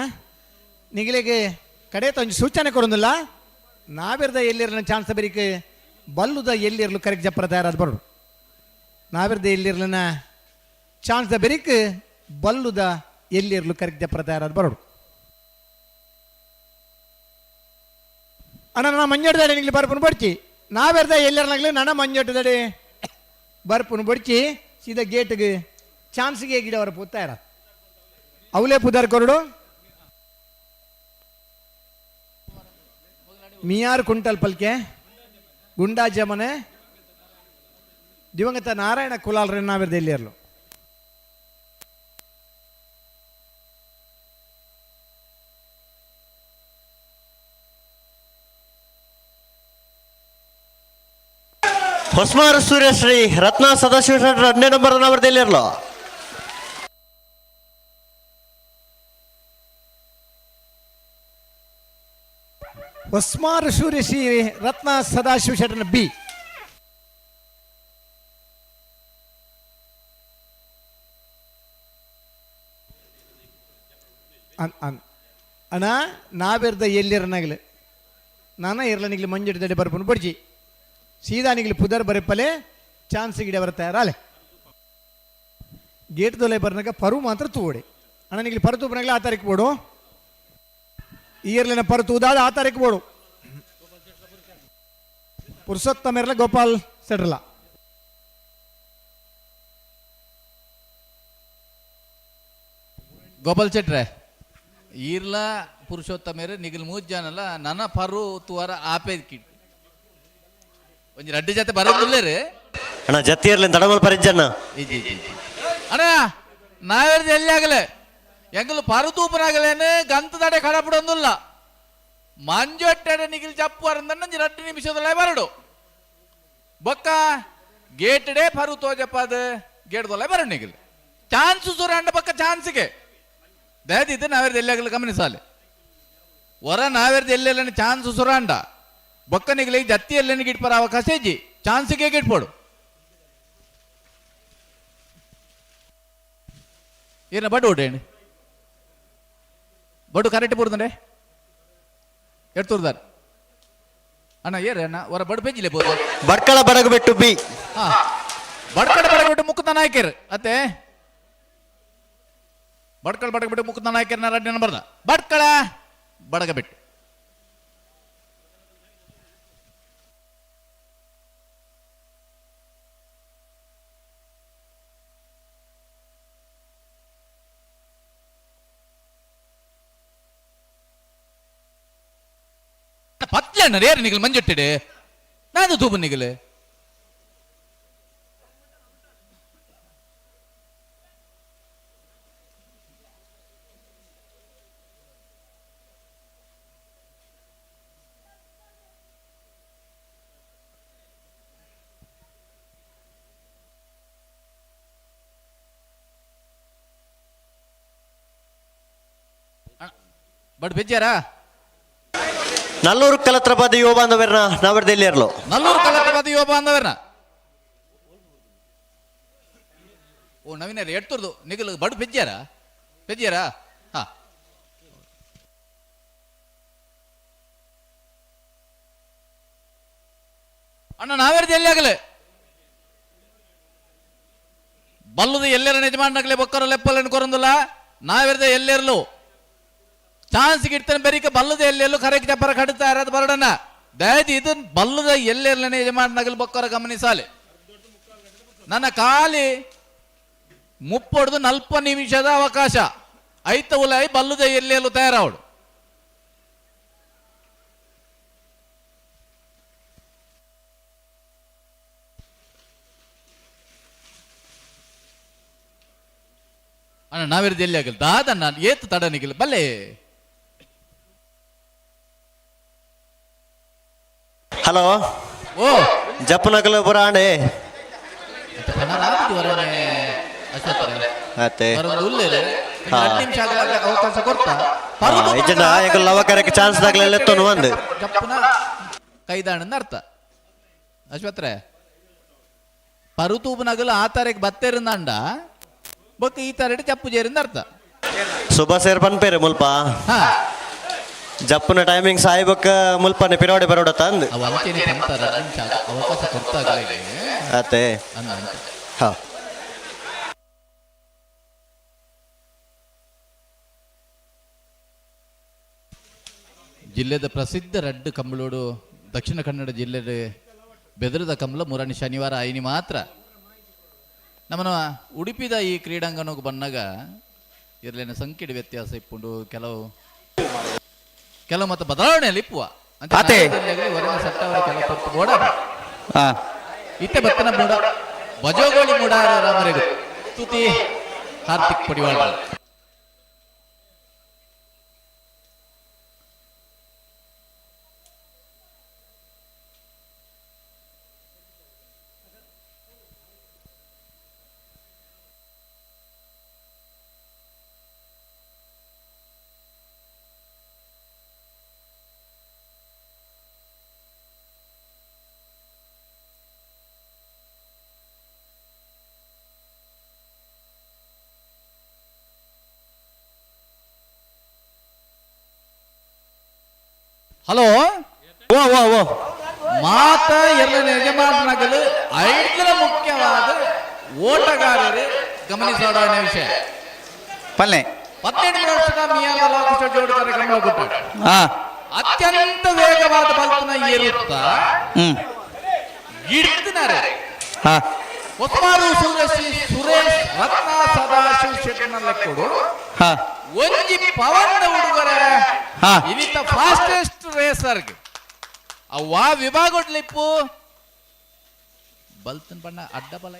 ನಿಗಲಿಗೆ ಕಡೆ ತೊಂಜಿ ಸೂಚನೆ ಕೊಡೋದಿಲ್ಲ. ನಾವಿರ್ದ ಎಲ್ಲಿರಲ ಚಾನ್ಸ್ ಬರೀಕೆ ಬಲ್ಲುದ ಎಲ್ಲಿರಲು ಕರೆಕ್ಟ್ ಜಪ್ಪರ ತಯಾರಾದ ಬರೋಡು. ನಾವಿರ್ದ ಎಲ್ಲಿರಲನ ಚಾನ್ಸ್ the ಬೆರಿಕ್ ಬಲ್ಲುದ ಎಲ್ಲಿರಲು ಕರೆಕ್ಟ್ ಜಪ್ಪರ ತಯಾರಾದ ಬರೋಡು. ಅಣ್ಣ ನನ್ನ ಮಂಜಾಟದಡೆ ನಿಗ್ಲಿ ಬರ್ಪುನ ಬಡ್ಚಿ. ನಾವಿರ್ದ ಎಲ್ಲಿರಲಾಗ್ಲಿ ನನ್ನ ಮಂಜಾಟದಡೆ ಬರ್ಪುನ ಬಡ್ಚಿ ಸೀದಾ ಗೇಟ್ಗೆ ಚಾನ್ಸ್ಗೆ ಗಿಡವರ ಪೂತಾರ ಅವಲೇ ಪುದರ್ ಕೊರಡು ಮಿಯಾರ್ ಕುಂಟಲ್ ಪಲ್ಕೆ ಗುಂಡಾ ಜಮನೆ ದಿವಂಗತ ನಾರಾಯಣ ಕುಲಾಲ್ರ ನಾವಿರ್ದ ಎಲ್ಲಿರಲು. ಹೊಸ್ಮಾರು ಸೂರ್ಯಶ್ರೀ ರತ್ನ ಸದಾಶಿವ ಶೆಟ್ಟರ್ 2ನೇ ನಂಬರ್ ನವರದಲ್ಲಿ ಇರಲು. ಹೊಸ್ಮಾರು ಸೂರ್ಯಶ್ರೀ ರತ್ನ ಸದಾಶಿವ ಶೆಟ್ಟರ್ನ ಬಿ. ಅಣ್ಣ ನಾವಿರ್ದ ಎಲ್ಲಿರನಾಗಲಿ ನಾನ ಇರ್ಲನಿಗ್ಲಿ ಮಂಜಿಡ್ದಡೆ ಬರ್ಪುನ ಬಡ್ಜಿ ಸೀದಾ ನಿಗ್ಲಿ ಪುದರ್ ಬರೆಪಲೆ ಚಾನ್ಸ್ ಗಿಡ ಬರ್ತಾರಲೆ ಗೇಟ್ ದೊಲೆ ಬರ್ನಾಗ ಪರು ಮಾತ್ರ ತೂಡಿ ಅಣ್ಣ ನಿಗ್ಲಿ ಪರು ತೂಪನಾಗ್ಲಿ ಆ ತಾರೀಕು ಬೋಡು ಇಯರ್ಲಿನ ಪರು ತೂದಾದ ಆ ತಾರೀಕು ಬೋಡು ಪುರುಷೋತ್ತಮ ಇರಲ ಗೋಪಾಲ್ ಸೆಡ್ರಲ್ಲ. ಗೋಪಾಲ್ ಶೆಟ್ರೆ ಈರ್ಲ ಪುರುಷೋತ್ತಮೇರೆ ನಿಗಲ್ ಮೂಜ್ ಜನಲ್ಲ ನನ್ನ ಪರು ತುವಾರ ಆಪೆ ಕಿಟ್ ಒಂಜಿ ರಡ್ಡು ಜೊತೆ ಬರೋದಿಲ್ಲ. ಅಣ್ಣ ಜತ್ತಿ ಇರ್ಲಿ ತಡಮಲ್ ಪರಿಜ್ಜಣ್ಣ. ಅಣ್ಣ ನಾವೇರ್ದು ಎಲ್ಲಿ ಆಗಲೆ ಎಂಗಲು ಪರು ತೂಪನಾಗಲೇನು ಗಂತದಡೆ ಕಡಪಡೊಂದಿಲ್ಲ ಮಂಜೊಟ್ಟೆಡೆ ನಿಗಿಲ್ ಚಪ್ಪು ಅರಂದನ್ನ ರಡ್ಡು ನಿಮಿಷದಲ್ಲೇ ಬರಡು ಬೊಕ್ಕ ಗೇಟ್ ಡೇ ಪರು ತೋಜಪ್ಪ ಅದು ಗೇಟ್ ದೊಲ್ಲ ಬರಡು ನಿಗಿಲ್ ಚಾನ್ಸ್ ಸುರ ಅಂಡ ಪಕ್ಕ ಚಾನ್ಸ್ಗೆ ದಯದಿದ್ದು ನಾವೇರ್ದು ಎಲ್ಲಾಗಲು ಗಮನಿಸಾಲೆ ಹೊರ ನಾವೇರ್ದು ಎಲ್ಲೆಲ್ಲ ಚಾನ್ಸ್ ಸುರಾಂಡ ಬೊಕ್ಕನಿಗೆ ಜತ್ತಿ ಎಲ್ಲೆನ್ನ ಗಿಟ್ಪರ ಅವಕಾಶ ಇಜ್ಜಿ ಚಾನ್ಸ್ಗೆ ಗಿಟ್ಪೋಡು ಏನ ಬಡ್ಡು ಓಡೇಣಿ ಬಡ್ಡು ಕರೆಕ್ಟ್ ಪೂರ್ದಂಡೆ ಎಡ್ತೂರ್ದಾರ್ ಅಣ್ಣ ಏರ ಅಣ್ಣ ಹೊರ ಬಡ್ ಪೆಜ್ಜಿಲೆ ಬೋದು ಬಡ್ಕಳ ಬಡಗು ಬಿ. ಹಾ ಬಡ್ಕಳ ಬಡಗಬಿಟ್ಟು ಮುಕ್ಕುತ ನಾಯಕರು ಅತ್ತೆ ಬಡ್ಕಳ ಬಡಗಬಿಟ್ಟು ಮುಕ್ಕುತ ನಾಯಕರ ರಡ್ಡಿ ನಂಬರ್ದ ಬಡ್ಕಳ ಬಡಗಬಿಟ್ಟು ಪತ್ಲೆ ಅಣ್ಣ ಏರು ನಿಗಲ್ ಮಂಜೊಟ್ಟಿಡೆ ನಾನು ತೂಬು ನಿಗಲು ಬಟ್ ಬೆಜ್ಜಾರಾ? ನಲ್ಲೂರು ಕಲತ್ರಪಾದ ಯುವ ಬಾಂಧವರ್ನ ನಾವರ್ದೆಲ್ಲಿಯರ್ಲು. ನಲ್ಲೂರು ಕಲತ್ರಪಾದ ಯುವ ಬಾಂಧವರ್ನ ಓ ನವೀನ ಎಡ್ತುರ್ದು ನಿಗಲು ಬಡ್ ಪೆಜ್ಜಾರಾ ಪೆಜ್ಜಾರಾ? ಹಾ ಅಣ್ಣ ನಾವೇರ್ದು ಎಲ್ಲಿ ಆಗಲೆ ಬಲ್ಲದು ಎಲ್ಲರ ಯಜಮಾನಗಲೇ ಬೊಕ್ಕರ ಲೆಪ್ಪಲೆನ್ ಕೊರಂದಿಲ್ಲ ನಾವೇರ್ದ ಎಲ್ಲೆರ್ಲು ಚಾನ್ಸ್ ಗಿಡ್ತಾನೆ ಬೆರಿಕ ಬಲ್ಲದ ಎಲ್ಲೆಲ್ಲೂ ಕರೆಕ್ಟ್ ಚಪ್ಪರ ಕಡುತ್ತಾರೆ ಅದು ಬರಡನ ದಯದಿ ಇದು ಬಲ್ಲದ ಎಲ್ಲೆರ್ಲನೆ ಯಜಮಾನಗಲ್ ಬೊಕ್ಕರ ಗಮನಿಸಾಲೆ. ನನ್ನ ಖಾಲಿ ಮುಪ್ಪೊಡ್ದು ನಲ್ಪ ನಿಮಿಷದ ಅವಕಾಶ ಐತ ಉಲಾಯಿ ಬಲ್ಲದ ಎಲ್ಲೆಲ್ಲೂ ತಯಾರಾವಡು. ಅಣ್ಣ ನಾವಿರೋದು ಎಲ್ಲಿ ಆಗಲ್ಲ ದಾದಣ್ಣ ಏತು ತಡನಿಗಿಲ್ಲ ಬಲ್ಲೆ. ಹಲೋ ಓ ಜಪ್ಪನಗಲ ಪುರಾಣೆ ಅತ್ತೆ ಇಜ್ಜನ ಎಂಕುಲು ಲವಕರಕ್ಕೆ ಚಾನ್ಸ್ ದಾಗಲೆಲ್ಲ ಎತ್ತೊನು ಒಂದು ಜಪ್ಪುನ ಕೈದಾಣಂದ ಅರ್ಥ ಅಶ್ವತ್ರೆ ಪರುತೂಬು ನಗಲು ಆ ತಾರೀಕು ಬತ್ತೆರಿಂದಂಡ ಬೊಕ್ಕ ಈ ತಾರೀಕು ಚಪ್ಪು ಜೇರಿಂದ ಅರ್ಥ. ಸುಬ ಸೇರ್ ಪನ್ಪೇರೆ ಮುಲ್ಪ ಜಪ್ಪುನ ಟೈಮಿಂಗ್ ಸಾಯ್ಬಕ್ಕ ಮುಲ್ಪನೆ ಪಿರೋಡೆ ಬರೋಡ ತಂದು ಅವು ಅಂಚೆನೆ ಪಂತಾರ ನಿಮಿಷ ಅವಕಾಶ ಕೊಡ್ತಾಗಲೇ ಅತ್ತೆ ಹಾ. ಜಿಲ್ಲೆದ ಪ್ರಸಿದ್ಧ ರಡ್ಡು ಕಂಬಳೋಡು ದಕ್ಷಿಣ ಕನ್ನಡ ಜಿಲ್ಲೆದ ಬೆದರದ ಕಂಬಳ ಮುರಣಿ ಶನಿವಾರ ಐನಿ ಮಾತ್ರ ನಮ್ಮನ ಉಡುಪಿದ ಈ ಕ್ರೀಡಾಂಗಣಕ್ಕೆ ಬಂದಾಗ ಇರ್ಲೇನ ಸಂಖ್ಯೆ ವ್ಯತ್ಯಾಸ ಇಪ್ಪುಂಡು ಕೆಲವು ಕೆಲವು ಮತ್ತೆ ಬದಲಾವಣೆಯಲ್ಲಿ ಇಪ್ಪುವ ಅಂತ ಆತೆ. ಹೊರಗಿನ ಸಟ್ಟವರ ಕೆಲವು ಪತ್ತು ಬೋಡ ಇತ್ತೆ ಬತ್ತನ ಮೂಡ ಬಜೋಗೋಳಿ ಮೂಡ ರಾಮರೆಗು ತುತಿ ಹಾರ್ದಿಕ್ ಪಡಿವಾಳ. ಹಲೋ ಓ ಓ ಓ ಮಾತ ಎಲ್ಲ ಯಜಮಾನನಾಗಲು ಐದರ ಮುಖ್ಯವಾದ ಓಟಗಾರರು ಗಮನಿಸೋಣ ವಿಷಯ. ಪಲ್ಲೆ 18 ವರ್ಷದ ಮಿಯಾದ ಲೋಕೇಶ ಜೋಡಿದರೆ ಗಮನ ಅತ್ಯಂತ ವೇಗವಾದ ಬಲ್ತನ ಏರುತ್ತ ಗಿಡ್ತಿನಾರೆ ಹೊಸಮಾರು ಸುರೇಶ್ ಸುರೇಶ್ ರತ್ನ ಸದಾಶಿವ ಶೆಟ್ಟನ ಲೆಕ್ಕಡು ಒಂಜಿ ಪವನ್ ಹುಡುಗರ ಇನಿತ ಫಾಸ್ಟೆಸ್ಟ್ ರೇಸರ್ ಅವ್ವಾ ವಿಭಾಗೊಡ್ಲಿಪ್ಪು ಬಲ್ತನ್ ಬಣ್ಣ ಅಡ್ಡ ಬಲ.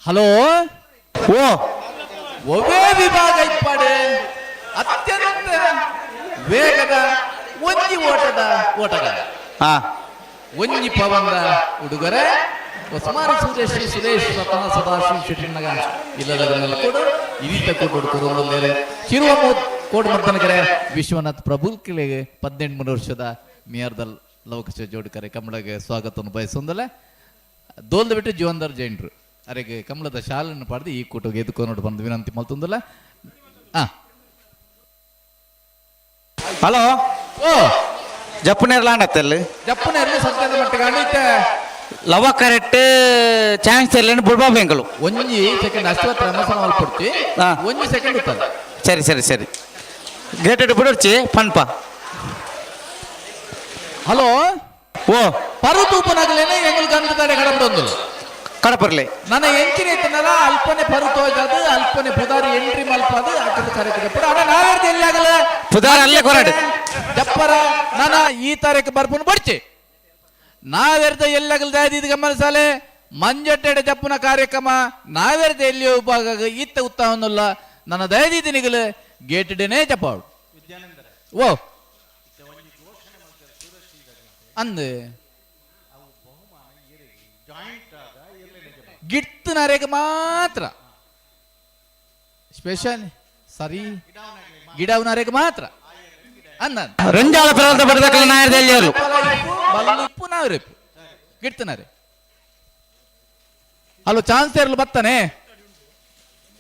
ಹಲೋ ಓ ಒವೇ ವಿಭಾಗ ಇಪ್ಪಾಡೆ ಅತ್ಯಂತ ವೇಗದ ಒಂಜಿ ಓಟದ ಓಟಗಾರ ಒಂಜಿ ಪವನ್ದ ಉಡುಗೊರೆ ಸುಮಾರು ಸುರೇಶ್ ಸುರೇಶ್ ಸ್ವತಃ ಸದಾಶಿವ ಶೆಟ್ಟಿನಗ ಇಲ್ಲದ ಕೊಡು ಇದೀತ ಕೊಡು ಕೊಡು ಶಿರುವ ಕೋಡ್ ಮರ್ದನಗೆರೆ ವಿಶ್ವನಾಥ್ ಪ್ರಭು ಕಿಳಿಗೆ 18 ವರ್ಷದ ಮಿಯಾರ್ದಲ್ ಲವಕಶ ಜೋಡಿಕರೆ ಕಮಲಗೆ ಸ್ವಾಗತವನ್ನು ಬಯಸೊಂದಲೆ ದೋಲ್ದ ಬಿಟ್ಟು ಜೀವನ್ದಾರ್ ಜೈನ್ರು ಅರೆಗೆ ಕಮಲದ ಶಾಲನ್ನು ಪಡೆದು ಈ ಕೂಟಗೆ ಎದುಕೋನೋಡು ಬಂದು ವಿನಂತಿ ಮಲ್ತೊಂದಲ್ಲ. ಹಲೋ ಓ ಜಪ್ಪನೇರ್ಲಾಂಡತ್ತಲ್ಲಿ ಜಪ್ಪನೇರ್ಲು ಸದ್ಯದ ಮಟ್ಟಿಗೆ ಅಣಿತೆ ಲವ ಕರೆಕ್ಟ್ ಚಾನ್ಸ್ ಇರಲೇನು ಬುಡ್ಬಾ ಬೆಂಗಳು ಒಂಜಿ ಸೆಕೆಂಡ್ ಅಶ್ವತ್ಥ ರಮಸನ ಮಲ್ಪೊಡ್ತಿ ಒಂಜಿ ಸೆಕೆಂಡ್ ಉತ್ತದ. ಸರಿ ಸರಿ ಸರಿ ಗೇಟೆಡ್ ಬಿಡೋರ್ಚಿ ಪನ್ಪ. ಹಲೋ ಓ ಪರುತೂಪನಾಗಲೇನೆ ಎಂಗಲ್ ಗಂಧ ತಡೆ ಕಡಂಬಂದು ಕಡಪರ್ಲೆ ನನ್ನ ಎಂಚಿನ ಇತ್ತನಲ್ಲ ಅಲ್ಪನೆ ಪರು ತೋಜಾದು ಅಲ್ಪನೆ ಪುದಾರಿ ಎಂಟ್ರಿ ಮಲ್ಪಾದು ಅಕ್ಕದ ಕಾರ್ಯಕ್ರಮ ಅಣ್ಣ ನಾವೇರ್ದು ಎಲ್ಲಿ ಆಗಲ್ಲ ಪುದಾರ್ ಅಲ್ಲೇ ಕೊರಡು ಜಪ್ಪರ ನಾನ ಈ ತಾರೀಕು ಬರ್ಪುನ ಬಡ್ಚಿ ನಾವೆರ್ದ ಎಲ್ಲಗಲ್ದ ಇದು ಗಮನಿಸಾಲೆ ಮಂಜಟ್ಟೆಡೆ ಜಪ್ಪುನ ಕಾರ್ಯಕ್ರಮ ನಾವೆರ್ದ ಎಲ್ಲಿ ವಿಭಾಗ ಇತ್ತ ಉತ್ತಾವನ್ನುಲ್ಲ ನನ್ನ ದಯದಿನಿಗಲು ಗೇಟ್ ಡೇನೇ ಜಪ್ಪಾಡು ಓ ಅಂದ್ ಗಿಡ್ತನರೆಗೆ ಮಾತ್ರ ಸ್ಪೆಷಲ್ ಸರಿ ಗಿಡವನರೆಗೆ ಮಾತ್ರ ಅಂದ ರಂಜಾಳ ಪ್ರಾಂತ ಬಡದಕ್ಕಲ್ಲ ನಾಯರ್ದಲ್ಲಿ ಅವರು ಬಲ್ಲಿಪ್ಪು ನಾವ್ರಿಪ್ಪು ಗಿಡ್ತನರೆ. ಹಲೋ ಚಾನ್ಸ್ ಇರಲು ಬರ್ತಾನೆ.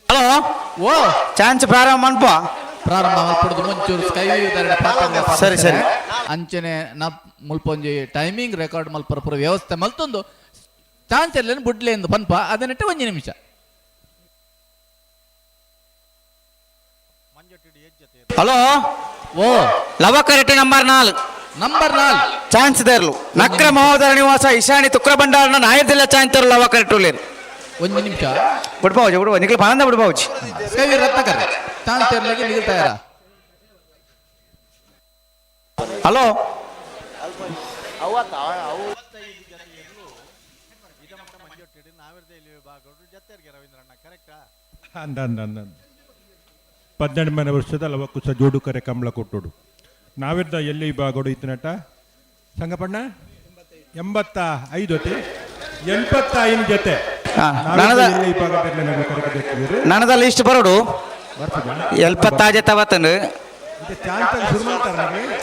ಹಲೋ ಓ ಚಾನ್ಸ್ ಪ್ರಾರಂಭ ಮನ್ಪ ಪ್ರಾರಂಭ ಮಲ್ಪಡುದು ಮುಂಚೂರು ಸ್ಕೈ ಸರಿ, ಸರಿ. ಅಂಚನೆ ನ ಮುಲ್ಪೊಂಜಿ ಟೈಮಿಂಗ್ ರೆಕಾರ್ಡ್ ಮಲ್ಪರ ವ್ಯವಸ್ಥೆ ಮಲ್ತೊಂದು ಚಾನ್ಸ್ ಇರಲೇನು ಬುಡ್ಲೆ ಎಂದು ಪನ್ಪ ಅದನ್ನಿಟ್ಟು ಒಂಜಿ ನಿಮಿಷ. ಹಲೋ ಓ Lava correct number 4 number 4 chance ದೇರ್ಲು ನಕ್ರ ಮಹೋದರ ನಿವಾಸ ಇಶಾನಿ ತುಕ್ರ ಭಂಡಾರನ ನಾಯರ್ದಿಲ್ಲ ಚಾನ್ಸ್ ತೇರ್ಲು ಲವ ಕರೆಕ್ಟ್ ಉಳ್ಳೇರು ಒಂದು ನಿಮಿಷ ಬಿಡ್ಬಾವುಜಿ ಬಿಡ್ಬಾ ನಿಖಲ್ ಪನಂದ ಬಿಡ್ಬಾವುಜಿ ಸ್ಕೈ ರತ್ನಾಕರ್ ಚಾನ್ಸ್ ಇರಲಿಕ್ಕೆ ನಿಗಲ್ ತಯಾರ. ಹಲೋ ಅಂದ ಅಂದ ಅಂದ 18 ವರ್ಷದ ಲವಕುಶ ಜೋಡುಕರೆ ಕಮಲ ಕೊಟ್ಟೋಡು ನಾವಿರ್ದ ಎಲ್ಲಿ ವಿಭಾಗಡು ಇತ್ತನಟ ಸಂಗಪಣ್ಣ 85 ಅತಿ 85 ಜೊತೆ ನನದ ಲಿಸ್ಟ್ ಬರೋಡು 76 ಜೊತೆ ಬತ್ತಂಡು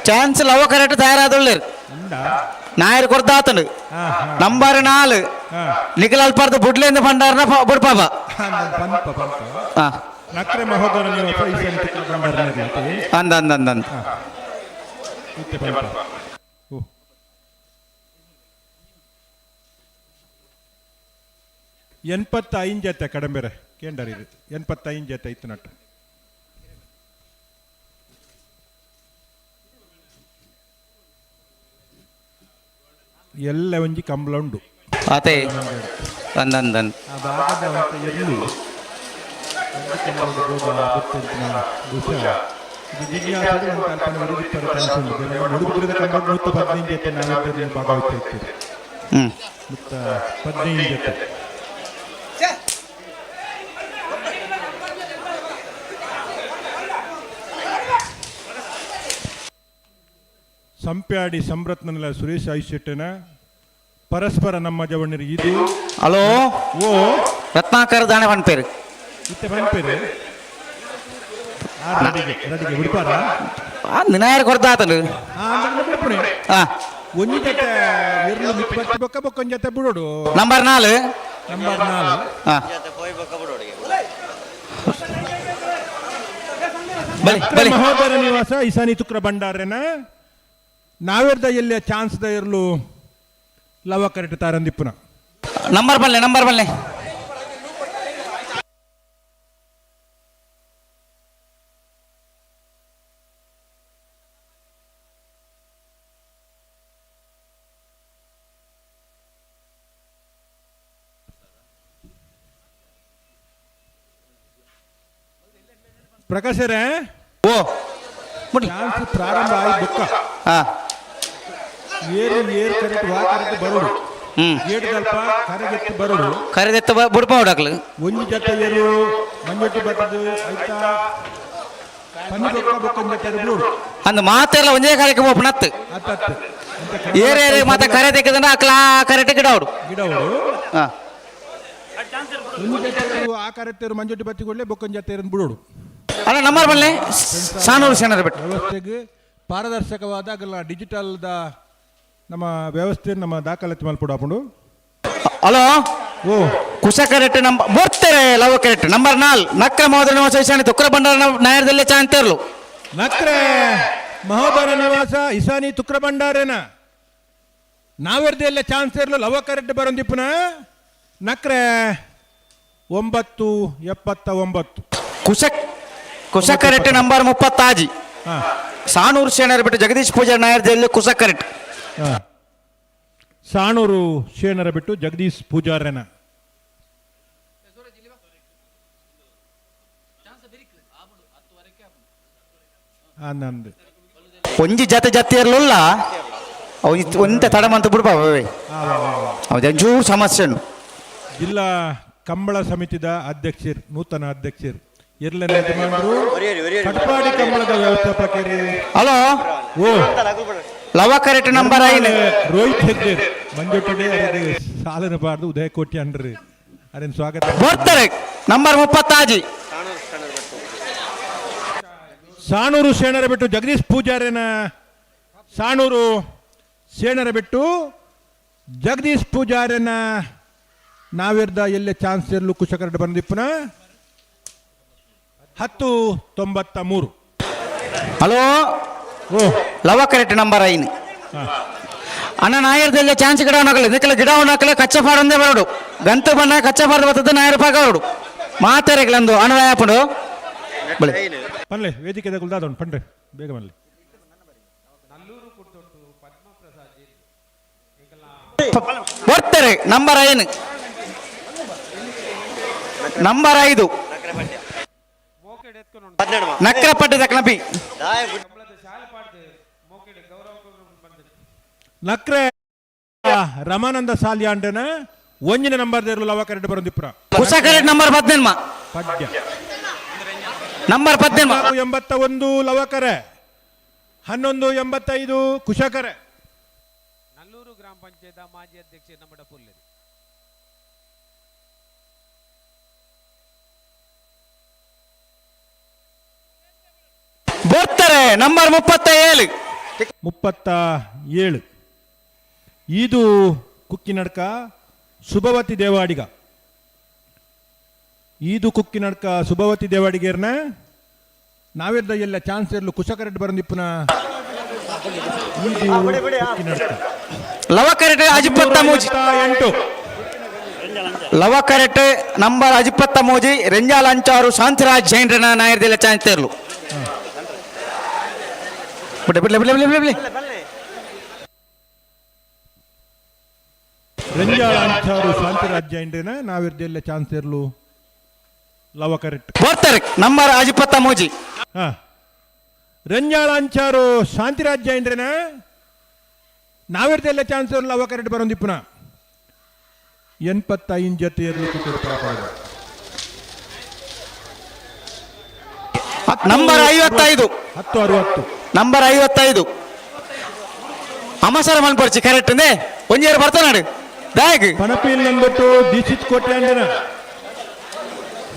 ಚಾನ್ಸ್ ಲವ ಕರೆಕ್ಟ್ ತಯಾರಾದುಳ್ಳೇರು ನಾಯರ್ ಕೊರ್ದಾತಂಡು ನಂಬರ್ 4 ನಿಖಿಲ್ ಅಲ್ಪಾರ್ದು ಬುಡ್ಲೆಂದು ಭಂಡಾರನ ಬುಡ್ಪಾಪ. ನಕ್ರೆ ಮಹೋದರ ಅಂದ ಅಂದ ಅಂದ ಅಂದ 85 ಜೊತೆ ಕಡಂಬೆರೆ ಕೇಂಡರ್ ಇದು 85 ಜೊತೆ ಇತ್ತು ನಟ್ಟು. ಎಲ್ಲ ಒಂಜಿ ಕಂಬಳ ಉಂಡು ಅದೇ ಅಂದ ಅಂದ ಅಂದ ಆ ಭಾಗದ ಒಂತೆ ಎಲ್ಲು ಒಂದು ಕಂಬಳದ ಭೋಗ ಗೊತ್ತಿಂತಿನ ಬಹುಶಃ ಇದು ಜಿಜ್ಞಾಸೆಡು ಒಂದು ಕಲ್ಪನೆ ಉಡುಗುತ್ತರ ಚಾನ್ಸ್ ಉಂಡು. ಉಡುಗುತ್ತಿರದ ಕಂಬಳ 115 ಜೊತೆ ನಾವೆಲ್ಲ ಭಾಗವಹಿಸ್ತಾ ಇರ್ತೀವಿ. 115 ಜೊತೆ. ಸಂಪ್ಯಾಡಿ ಸಂರತ್ನಲ ಸುರೇಶ್ ಐಶೆಟ್ಟನ ಪರಸ್ಪರ ನಮ್ಮ ಜವಣ್ಣರು ಇದು. ಹಲೋ ಓ ರತ್ನಾಕರ್ ದಾಣೆ ಪನ್ಪೇರು ಇತ್ತೆ ಪನ್ಪೇರು ರಡಿಗೆ ರಡಿಗೆ ಬಿಡ್ಪಾರ ನಿನಾಯರ್ ಕೊರ್ದಾತನು ಒಂಜಿ ಜೊತೆ ಎರ್ಲು ಮಿತ್ ಬೊಕ್ಕ ಬೊಕ್ಕ ಒಂಜಿ ಜೊತೆ ಬಿಡೋಡು. ನಂಬರ್ 4 ನಂಬರ್ 4 ಬಲಿ ಬಲಿ ಮಹೋದರ ನಿವಾಸ ಇಸಾನಿ ತುಕ್ರ ಭಂಡಾರನ ನಾವೆರ್ದ ಎಲ್ಲಿಯ ಚಾನ್ಸ್ the ಇರ್ಲು ಲವ ಕರೆಕ್ಟ್ ತಾರಂದಿಪ್ಪುನ. ನಂಬರ್ ಬಲ್ಲೆ ನಂಬರ್ ಬಲ್ಲೆ ಪ್ರಕಾಶರೇ ಓ ಚಾನ್ಸ್ ಪ್ರಾರಂಭ ಆಗಿ ಬುಕ್ಕ ಏರು ಏರು ಕರೆಕ್ಟ್ ವಾ ಕರೆಕ್ಟ್ ಬರೋಡು ಏಟದಲ್ಪ ಕರೆಗೆತ್ತು ಬರೋಡು ಕರೆದೆತ್ತ ಬುಡ್ಪ ಹೊಡಕ್ಲು ಒಂಜಿ ಜೊತೆ ಏರು ಮಂಜೊಟ್ಟಿ ಬರ್ತದೆ ಆಯ್ತಾ. ಅಂದ್ ಮಾತೆಲ್ಲ ಒಂದೇ ಕಾರ್ಯಕ್ಕೆ ಒಪ್ಪನತ್ತು ಏರೇ ಏರೇ ಮಾತ ಕರೆ ತೆಗೆದಂದ್ರೆ ಅಕ್ಲ ಕರೆಟ್ ಗಿಡ ಅವರು. ಗಿಡವರು. ಹಾ. ಆ ಕರೆತ್ತೇರು ಮಂಜೊಟ್ಟಿ ಬತ್ತಿಕೊಳ್ಳೆ ಬೊಕ್ಕಂಜ ತೇರನ್ನು ಬಿಡೋಡು. ಅಲ್ಲ, ನಂಬರ್ ಬಲ್ಲೆ ಸಾನೂರು ಶನರ್ ಬಿಟ್ಟು. ವ್ಯವಸ್ಥೆಗೆ ಪಾರದರ್ಶಕವಾದ ಅಗಲ ಡಿಜಿಟಲ್ದ ನಮ್ಮ ವ್ಯವಸ್ಥೆ ನಮ್ಮ ದಾಖಲಾತಿ ಮಲ್ಪಡು ಹಾಕೊಂಡು. ಹಲೋ. ಓ. ಕುಶ ಕರೆಕ್ಟ್ ನಂಬರ್ ಬರ್ತಾರೆ love correct number 4 ನಕ್ರ ಮಹೋದರ ನಿವಾಸ ಇಶಾನಿ ತುಕ್ರ ಭಂಡಾರ ನಾಯರದಲ್ಲೇ ಚಾಂತೇರ್ಲು. ನಕ್ರೆ ಮಹೋದರ ನಿವಾಸ ಇಸಾನಿ ತುಕ್ರ ಭಂಡಾರೇನ ನಾವೆರ್ದೆಲ್ಲ ಚಾನ್ಸ್ ಇರಲು ಲವ ಕರೆಕ್ಟ್ ಬರೋಂದಿಪ್ಪನ ನಕ್ರೆ 9.79. Kusha Kusha correct number 36. ಹಾ. ಸಾನೂರು ಶೇಣರ್ ಬಿಟ್ಟು ಜಗದೀಶ್ ಪೂಜಾರಿ ನಾಯರದಲ್ಲಿ ಕುಶ ಕರೆಕ್ಟ್. ಹಾ. ಸಾಣೂರು ಶೇಣರ ಬಿಟ್ಟು ಜಗದೀಶ್ ಪೂಜಾರನ. ಆನಂದ್. ಒಂಜಿ ಜತೆ ಜತೆ ಇರಲಿಲ್ಲ ಅವು ಒಂತೆ ತಡಮಂತ ಬಿಡ್ಬಾ ಅವೇ. ಹೌದು, ಒಂಚೂರು ಸಮಸ್ಯೆ ಉಂಟು. ಜಿಲ್ಲಾ ಕಂಬಳ ಸಮಿತಿದ ಅಧ್ಯಕ್ಷರು, ನೂತನ ಅಧ್ಯಕ್ಷರು ಇರ್ಲನೆ ಯಜಮಾನರು, ಕಟ್ಪಾಡಿ ಕಂಬಳದ ವ್ಯವಸ್ಥಾಪಕರು. ಹಲೋ. ಓ. ಲವ ಕರೆಕ್ಟ್ ನಂಬರ್ ಐನು. ರೋಹಿತ್ ಹೆಗ್ಡೆ ಮಂಜೊಟ್ಟಡೆ ಅರೆಗೆ ಸಾಲನ ಬಾರ್ದು ಉದಯ ಕೋಟಿ ಅನ್ರಿ ಅರೇನು ಸ್ವಾಗತ. ಬರ್ತಾರೆ ನಂಬರ್ 36. ಸಾಣೂರು ಶೇಣರ ಬಿಟ್ಟು ಜಗದೀಶ್ ಪೂಜಾರಿನ. ಸಾಣೂರು ಶೇಣರ ಬಿಟ್ಟು ಜಗದೀಶ್ ಪೂಜಾರಿನ ನಾವಿರ್ದ ಎಲ್ಲೆ ಚಾನ್ಸ್ ಇರಲು ಕುಶಕರಡ್ ಬಂದಿಪ್ಪನ 10.93. ಹಲೋ. ಓ. ಲವ ಕರೆಕ್ಟ್ ನಂಬರ್ ಐನು. ಹಾ. ಅಣ್ಣ ನಾಯರ್ದಲ್ಲ ಚಾನ್ಸ್ ಗಿಡ ಹಾಕಲಿ ಇದಕ್ಕೆಲ್ಲ ಗಿಡ ಹಾಕಲೆ ಕಚ್ಚಪಾಡೊಂದೇ ಬರೋಡು ಗಂತು ಬಣ್ಣ ಕಚ್ಚಪಾಡ ಬರ್ತದೆ ನಾಯರ್ ಪಾಕ ಬರೋಡು ಮಾತಾರೆಗ್ಲಂದು ಅಣ್ಣ ಯಾಪುಂಡು ಬಳಿ. ಪನ್ಲೆ ವೇದಿಕೆ ದಾದೋಣ ಪನ್ರೆ ಬೇಗ ಬನ್ಲಿ. ಬರ್ತಾರೆ ನಂಬರ್ ಐನು ನಂಬರ್ 5 ನಕ್ರಪಟ್ಟೆ ದಕ್ನಪಿ. ನಕ್ರೆ ರಮಾನಂದ ಸಾಲಿಯಾಂಡನ ಒಂಜಿನ ನಂಬರ್ ದೇರು ಲವ ಕರೆಕ್ಟ್ ಬರೋದಿಪ್ಪುರ. Kusha correct number 18. ಪದ್ಯ. ನಂಬರ್ 18. 81 ಲವಕರೆ, 11.85 ಕುಶಕರೆ. ನಲ್ಲೂರು ಗ್ರಾಮ ಪಂಚಾಯತ್ ಮಾಜಿ ಅಧ್ಯಕ್ಷ ನಮ್ಮಡ ಪುಲ್ಲೇರಿ. ಬರ್ತಾರೆ ನಂಬರ್ 37. 37 ಇದು ಕುಕ್ಕಿನಡ್ಕ ಸುಭವತಿ ದೇವಾಡಿಗ. ಇದು ಕುಕ್ಕಿನಡ್ಕ ಸುಭವತಿ ದೇವಾಡಿಗೇರ್ನ ನಾವಿರ್ದ ಎಲ್ಲ ಚಾನ್ಸ್ ಇರಲು ಕುಶಕರೆಡ್ ಬರಂದಿಪ್ಪುನ ಇದು ಕುಕ್ಕಿನಡ್ಕ. ಲವ ಕರೆಕ್ಟ್ ಅಜಿಪತ್ತ ಮೂಜಿ. 8. ಲವ ಕರೆಕ್ಟ್ ನಂಬರ್ ಅಜಿಪತ್ತ ಮೂಜಿ ರೆಂಜಾಲ್ ಅಂಚಾರು ಶಾಂತಿರಾಜ್ ಜೈನ್ರನ ನಾಯರ್ದೆಲ್ಲ ಚಾನ್ಸ್ ಇರಲು. ಬಿಡ್ಲೆ ಬಿಡ್ಲೆ ಬಿಡ್ಲೆ ಬಿಡ್ಲೆ ಬಿಡ್ಲೆ. ರೆಂಜಾಳ ಅಂಚಾರು ಶಾಂತಿರಾಜ್ ಜೈನ್ರನ ನಾವಿರ್ದ ಎಲ್ಲ ಚಾನ್ಸ್ ಇರಲು ಲವ ಕರೆಕ್ಟ್. ಬರ್ತಾರೆ ನಂಬರ್ ಅಜಿಪತ್ತ ಮೂಜಿ. ಹಾ. ರಂಜಾಳ ಅಂಚಾರು ಶಾಂತಿರಾಜ್ ಜೈನ್ರನ ನಾವಿರ್ದೆಲ್ಲ ಚಾನ್ಸ್ ಇರಲು ಲವ ಕರೆಕ್ಟ್ ಬರೋಂದಿಪ್ಪುನ 85 ಜೊತೆ ಇರಲು. ನಂಬರ್ 55. 10.60. ನಂಬರ್ 55 ಅಮಸರ ಮನ್ಪರ್ಚಿ ಕರೆಕ್ಟ್ ಅಂದೆ ಒಂಜೇರು ಬರ್ತಾನಾಡು ದಾಯಕ್. ಪನಪೀಲ್ ನಂಬಿಟ್ಟು ದೀಕ್ಷಿತ್ ಕೋಟೆ ಅಂಡನ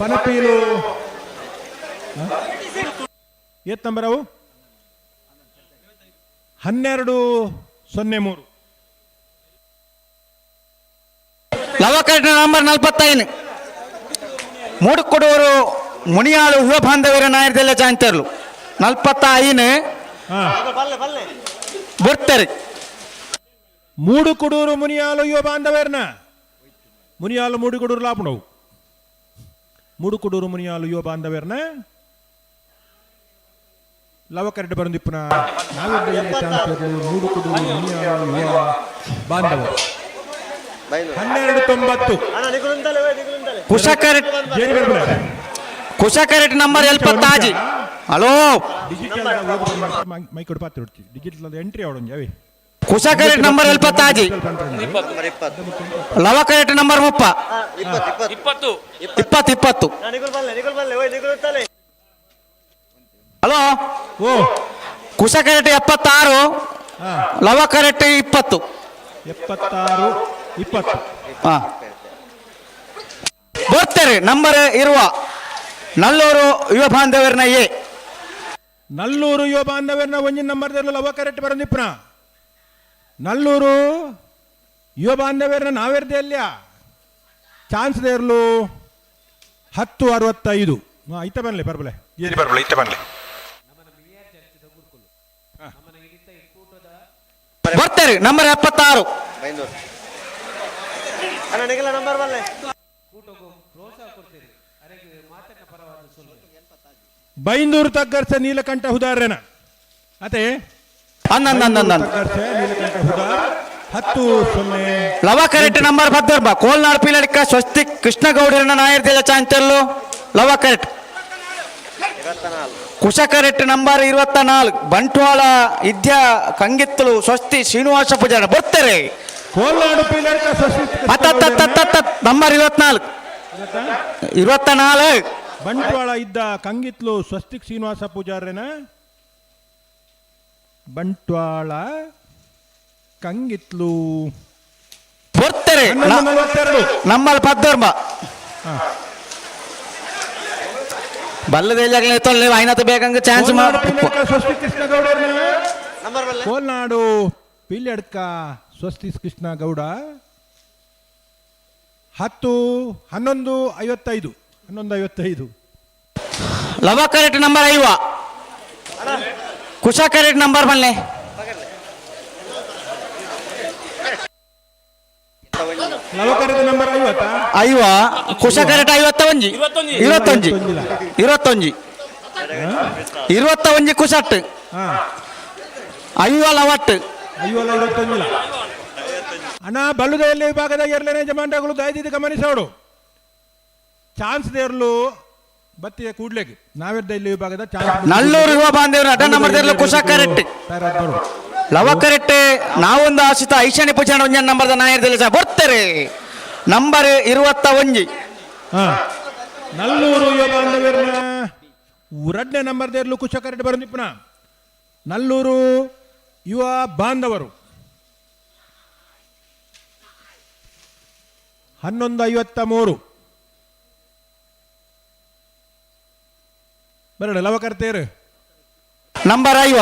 ಪನಪೀಲು ಏತ್ ನಂಬರ್ ಅವು 12.03. ಲವ ಕರೆಕ್ಟ್ ನಂಬರ್ 45 ಮೂಡುಕೊಡೂರು ಮುನಿಯಾಳು ಯುವ ಬಾಂಧವ್ಯರ ನಾಯರ್ದೆಲ್ಲ ಚಾಂತರ್ಲು 45. ಹಾ. ಬರ್ತಾರೆ. ಮೂಡುಕುಡೂರು ಮುನಿಯಾಲು ಯುವ ಬಾಂಧವ್ಯರ್ನ ಮುನಿಯಾಲು ಮೂಡುಕುಡೂರು ಲಾಪುಣವು ಮೂಡುಕುಡೂರು ಮುನಿಯಾಲು ಯುವ ಬಾಂಧವ್ಯರ್ನ ಲವ ಕರೆಕ್ಟ್ ಬರಂದಿಪ್ಪುನ ನಾವಿದ್ದ ಚಾನ್ಸ್ ಮೂಡುಕುಡೂರು ಮುನಿಯಾಲು ಯುವ ಬಾಂಧವ 12.90. ಕುಶ ಕರೆಕ್ಟ್. ಜೇನು ಬರ್ಬಲ್ಲ. Kusha correct number 76. Hello. Digital mic ಕೊಡು ಪಾತ್ರ ಡಿಜಿಟಲ್ ಎಂಟ್ರಿ ಅವಡೊಂಜಿ ಅವಿ. Kusha correct number 76. Lava correct number 30. 20. 20 20. Hello. Hello oh Kusha correct 76, Lava ಕರೆಟ್ 20. 76 20. ಹಾ ಬರ್ತಾರೆ ನಂಬರ್ ಇರುವ ನಲ್ಲೂರು ಯುವ ಬಾಂಧವರನ್ನ ಎ. ನಲ್ಲೂರು ಯುವ ಬಾಂಧವರನ್ನ ಒಂಜಿನ ನಂಬರ್ ಲವ ಕರೆಕ್ಟ್ ಬರಂದಿಪ್ನ. ನಲ್ಲೂರು ಯುವ ಬಾಂಧವರನ್ನ ನಾವೇರ್ದೆ ಅಲ್ಲಿಯ ಚಾನ್ಸ್ ದೇರ್ಲು 10:65. ಇತ್ತ ಬನ್ಲಿ ಪರ್ಬಲೆ ಪರ್ಬಲೆ ಇತ್ತ ಬನ್ಲಿ. ಬರ್ತಾರೆ ನಂಬರ್ 76. ಬೈಂದೂರು ತಗ್ಗರ್ಸ ನೀಲಕಂಠ ಹುದಾರೇನ ಅದೇ ಅಂದ ನೀಲಕಂಠ ಹುದಾರ್ 10-0. ಲವ ಕರೆಕ್ಟ್ ನಂಬರ್ ಬದ್ದರ್ಬ ಕೋಲ್ನಾಡ್ ಪೀಲಡಿಕ ಸ್ವಸ್ತಿ ಕೃಷ್ಣಗೌಡರನ್ನ ನಾಯರ್ದೇಲ ಚಾಂಚಲ್ಲು Lava correct. Kusha correct number 24 Bantwal ಇದ್ಯಾ ಕಂಗಿತ್ತಲು ಸ್ವಸ್ತಿ ಶ್ರೀನಿವಾಸ ಪೂಜಾರ ಬರ್ತಾರೆ. ಕೋಲ್ನಾಡು ಪೀಲಡಿಕ ಸ್ವಸ್ತಿ ನಂಬರ್ 24 24. ಬಂಟ್ವಾಳ ಇದ್ದ ಕಂಗಿತ್ಲು ಸ್ವಸ್ತಿಕ್ ಶ್ರೀನಿವಾಸ ಪೂಜಾರೇನ. ಬಂಟ್ವಾಳ ಕಂಗಿತ್ಲು ಬರ್ತಾರೆ 42 ನಮ್ಮಲ್ಲಿ ಪದ್ದರ್ಮ ಬಲ್ಲದ ಐನತ್ತು ಬೇಕಂಗ ಚಾನ್ಸ್. ಸ್ವಸ್ತಿ ಕೃಷ್ಣಗೌಡ ಕೋಲ್ನಾಡು ಪಿಲ್ಯಡ್ಕ ಸ್ವಸ್ತಿ ಕೃಷ್ಣಗೌಡ 10 11:55 11:55. ಲವ ಕರೆಕ್ಟ್ ನಂಬರ್ ಐವ ಕುಶ ಕರೆಕ್ಟ್ ನಂಬರ್ ಬಲ್ಲೆ. ಲವ ಕರೆಕ್ಟ್ ನಂಬರ್ 50 ಐವ ಕುಶ ಕರೆಕ್ಟ್ 51 21 21 21 ಕುಶಟ್ ಐವ ಲವಟ್ ಐವಲ್ಲ 21. ಅಣ್ಣ ಬಲ್ಲುದೆಯಲ್ಲಿ ವಿಭಾಗದ ಎರಡನೇ ಜಮಾಂಡಗಳು ದಯದಿದ್ದು ಗಮನಿಸೋಡು. ಚಾನ್ಸ್ ದೇರ್ಲು ಬತ್ತಿಯ ಕೂಡ್ಲೆಗೆ ನಾವೆದ್ದ ಇಲ್ಲಿ ವಿಭಾಗದ ಚಾನ್ಸ್. ನಲ್ಲೂರು ಯುವ ಬಾಂಧವರು ಅಡ್ಡ ನಂಬರ್ ದೇರ್ಲು ಕುಶ ಕರೆಕ್ಟ್ ಲವ ಕರೆಕ್ಟ್. ನಾವೊಂದು ಆಶಿತ ಐಶಾನಿ ಪೂಜಾಣ ಒಂಜನ್ ನಂಬರ್ದ ನಾಯರ್ದಲ್ಲಿ ಸಹ ಬರ್ತಾರೆ ನಂಬರ್ 21. ನಲ್ಲೂರು ಯುವ ಬಾಂಧವ್ಯರ್ನ ಎರಡನೇ ನಂಬರ್ ದೇರ್ಲು ಕುಶ ಕರೆಕ್ಟ್ ಬರೋ ನಿಪುಣ. ನಲ್ಲೂರು ಯುವ ಬಾಂಧವರು 11:53. ಬರಡ ಲವ ಕರ್ತೇರು ನಂಬರ್ ಐವ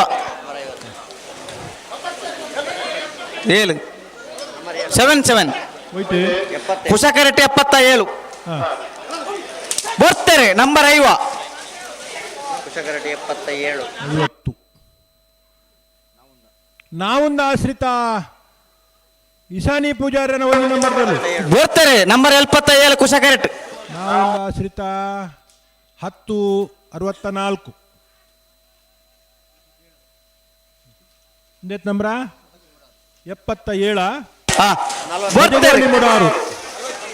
7 7 7 ಕುಶ ಕರೆಕ್ಟ್ 77 ಬರ್ತಾರೆ ನಂಬರ್ ಐವ 50. ನಾವೊಂದು ಆಶ್ರಿತ ಇಶಾನಿ ಪೂಜಾರನ ಒಂದು ನಂಬರ್ ಬರ್ತಾರೆ ನಂಬರ್ 77 ಕುಶ ಕರೆಕ್ಟ್. ನಾವೊಂದು ಆಶ್ರಿತ 10:64. ನಂಬರ 77.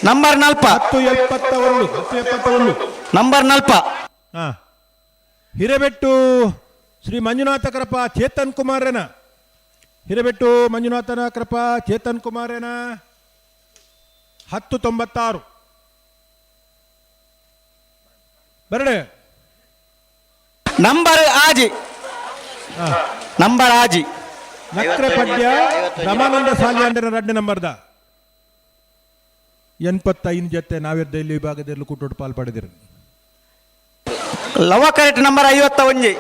ನಂಬರ್ ನಲ್ಪ 10:71 10:71 ನಂಬರ್ ನಲ್ಪ. ಹಿರೇಬೆಟ್ಟು ಶ್ರೀ ಮಂಜುನಾಥ ಕೃಪಾ ಚೇತನ್ ಕುಮಾರನ. ಹಿರೇಬೆಟ್ಟು ಮಂಜುನಾಥನ ಕೃಪಾ ಚೇತನ್ ಕುಮಾರನ 10:96. ಬರಡೆ ನಂಬರ್ ಆಜಿ ನಂಬರ್ ಆಜಿ ನಕ್ರೆ ಪಡ್ಯ ರಮಾನಂದ ಸಾಲ್ಯಾಂಡರ ರಡ್ಡೆ ನಂಬರ್ದ 85 ಜೊತೆ ನಾವಿರ್ದ ಇಲ್ಲಿ ವಿಭಾಗದಲ್ಲಿ ಕೂಟೋಡು ಪಾಲ್ ಪಡೆದಿರು. Lava correct number 51.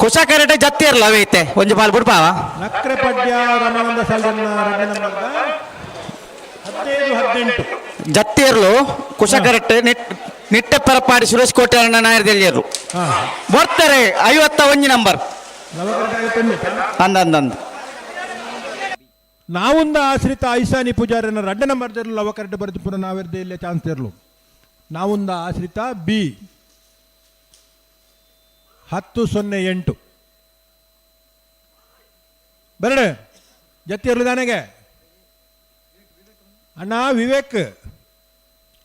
Kusha correct ಜತ್ತಿ ಇರಲ್ಲ ಅವೈತೆ ಒಂಜಿ ಪಾಲ್ ಬಿಡ್ಪಾವ. ನಕ್ರೆ ಪಡ್ಯ ರಮಾನಂದ ಸಾಲ್ಯಾಂಡರ ರಡ್ಡೆ ನಂಬರ್ದ 15:18. ಜತ್ತಿ ಇರಲು ಕುಶ ಕರೆಕ್ಟ್ ನಿಟ್ಟ ಪರಪಾಡಿ ಸುರೇಶ್ ಕೋಟೆ ನಾಯರ್ದೆಲ್ಲಿಯರು ಬರ್ತಾರೆ 51 ನಂಬರ್ ಅಂದ ಅಂದ ಅಂದ. ನಾವೊಂದು ಆಶ್ರಿತ ಐಸಾನಿ ಪೂಜಾರನ ರಡ್ಡ ನಂಬರ್ ದೇರ್ಲು ಲವ ಕರೆಕ್ಟ್ ಬರೆದು ಪುನಃ ನಾವೆರ್ದೆ ಇಲ್ಲೇ ಚಾನ್ಸ್ ದೇರ್ಲು. ನಾವೊಂದು ಆಶ್ರಿತ ಬಿ 10:08. ಬರಡೆ ಜತ್ತಿ ಇರ್ಲು ದಾನೆಗೆ ಅಣ್ಣ ವಿವೇಕ್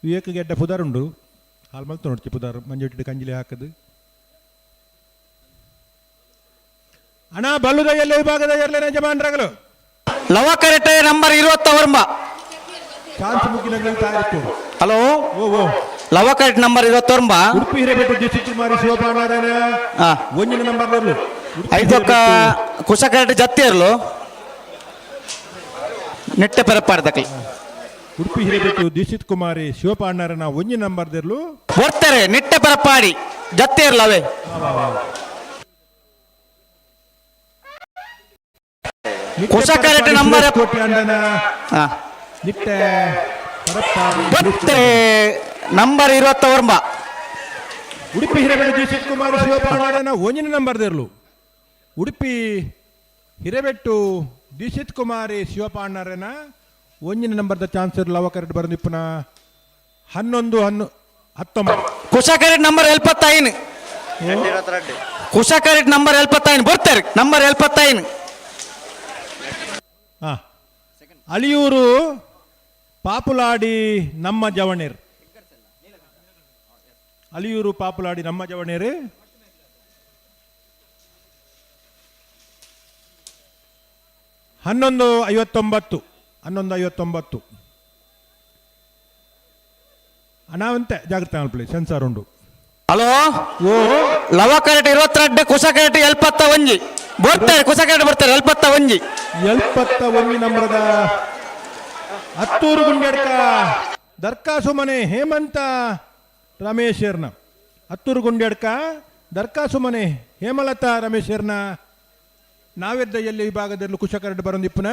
ವಿವೇಕ್ ಗೆಡ್ಡ ಪುದಾರ್ ಉಂಡು ಹಾಲು ಮಲ್ತು ನೋಡ್ತಿ ಪುದಾರ್ ಮಂಜುಟ್ಟಿಟ್ಟು ಕಂಜಿಲಿ ಹಾಕದು. ಅಣ್ಣ ಬಲ್ಲುದ ಎಲ್ಲ ವಿಭಾಗದ ಎರಡನೇ ಜಮಾನ್ರಾಗಲು ಲವ correct number 29. Chance ಮುಗಿನ ತಾಯಿತ್ತು. ಹಲೋ ಓ ಓ ಲವಕರೆಟ್ ನಂಬರ್ ಇರುವತ್ತೊಂಬ. ಉಡುಪಿ ಹಿರೇಬೆಟ್ಟು ದಿಶಿತ್ ಕುಮಾರಿ ಶಿವಪಾಂಡರನ ಒಂಜಿನ ನಂಬರ್ ಇರ್ಲು. ಐದೊಕ್ಕ ಕುಶಕರೆಟ್ ಜತ್ತಿ ಇರ್ಲು ನೆಟ್ಟೆ ಪರಪಾಡ್ದಕ್ಲಿ. ಉಡುಪಿ ಹಿರೇಬೆಟ್ಟು ದಿಶಿತ್ ಕುಮಾರಿ ಶಿವಪಾಂಡರನ ಒಂಜಿ ನಂಬರ್ ದಿರ್ಲು. ಬರ್ತಾರೆ ನಿಟ್ಟೆ ಪರಪಾಡಿ ಜತ್ತಿ ಇರ್ಲು ಅವೇ. ಕುಶಕರೆಟ್ ನಂಬರ್ ಕೋಟಿ ಅಂಡನ ನಿಟ್ಟೆ ಪರಪ್ಪಾಡಿ. ಬರ್ತಾರೆ ನಂಬರ್ 29. ಉಡುಪಿ ಹಿರೇಬೆಟ್ಟು ದಿಶಿತ್ ಕುಮಾರಿ ಶಿವಪಾಂಡರನ ಒಂಜಿನ ನಂಬರ್ ದಿರ್ಲು. ಉಡುಪಿ ಹಿರೇಬೆಟ್ಟು ದಿಶಿತ್ ಕುಮಾರಿ ಶಿವಪಾಂಡರನ ಒಂಜಿನ ನಂಬರ್ದ ಚಾನ್ಸರ್ ಲವಕರೆಟ್ ಬರಂದಿಪ್ಪುನ 11 19. ಕುಶಕರೆಟ್ ನಂಬರ್ 75. ಕುಶಕರೆಟ್ ನಂಬರ್ 75 ಬರ್ತಾರೆ ನಂಬರ್ 75. ಅಳಿಯೂರು ಪಾಪುಲಾಡಿ ನಮ್ಮ ಜವಣೇರ್. ಅಳಿಯೂರು ಪಾಪುಲಾಡಿ ನಮ್ಮ ಜವಣೇರು. 11:59. 11:59. ಅನಾವಂತೆ ಜಾಗ್ರತೆ ಮಲ್ಪಲಿ ಸೆನ್ಸಾರ್ ಉಂಡು. ಹಲೋ ಲವಕರೆಟ್ 22 ಕುಶಕರೆಟ್ 71 ಬರ್ತಾರೆ. ಕುಶಕರೆಟ್ ಬರ್ತಾರೆ 71. 71 ನಂಬರದ ಹತ್ತೂರು ಗುಂಡ್ಯಡ್ಕ ದರ್ಕಾಸು ಮನೆ ಹೇಮಂತ ರಮೇಶರ್ನ. ಹತ್ತೂರು ಗುಂಡ್ಯಡ್ಕ ದರ್ಕಾಸು ಮನೆ ಹೇಮಲತಾ ರಮೇಶರ್ನ ನಾವೆದ್ದ ಎಲ್ಲಿ ವಿಭಾಗದಲ್ಲಿ ಕುಶಕರಡ್ ಬರಂದಿಪ್ಪನ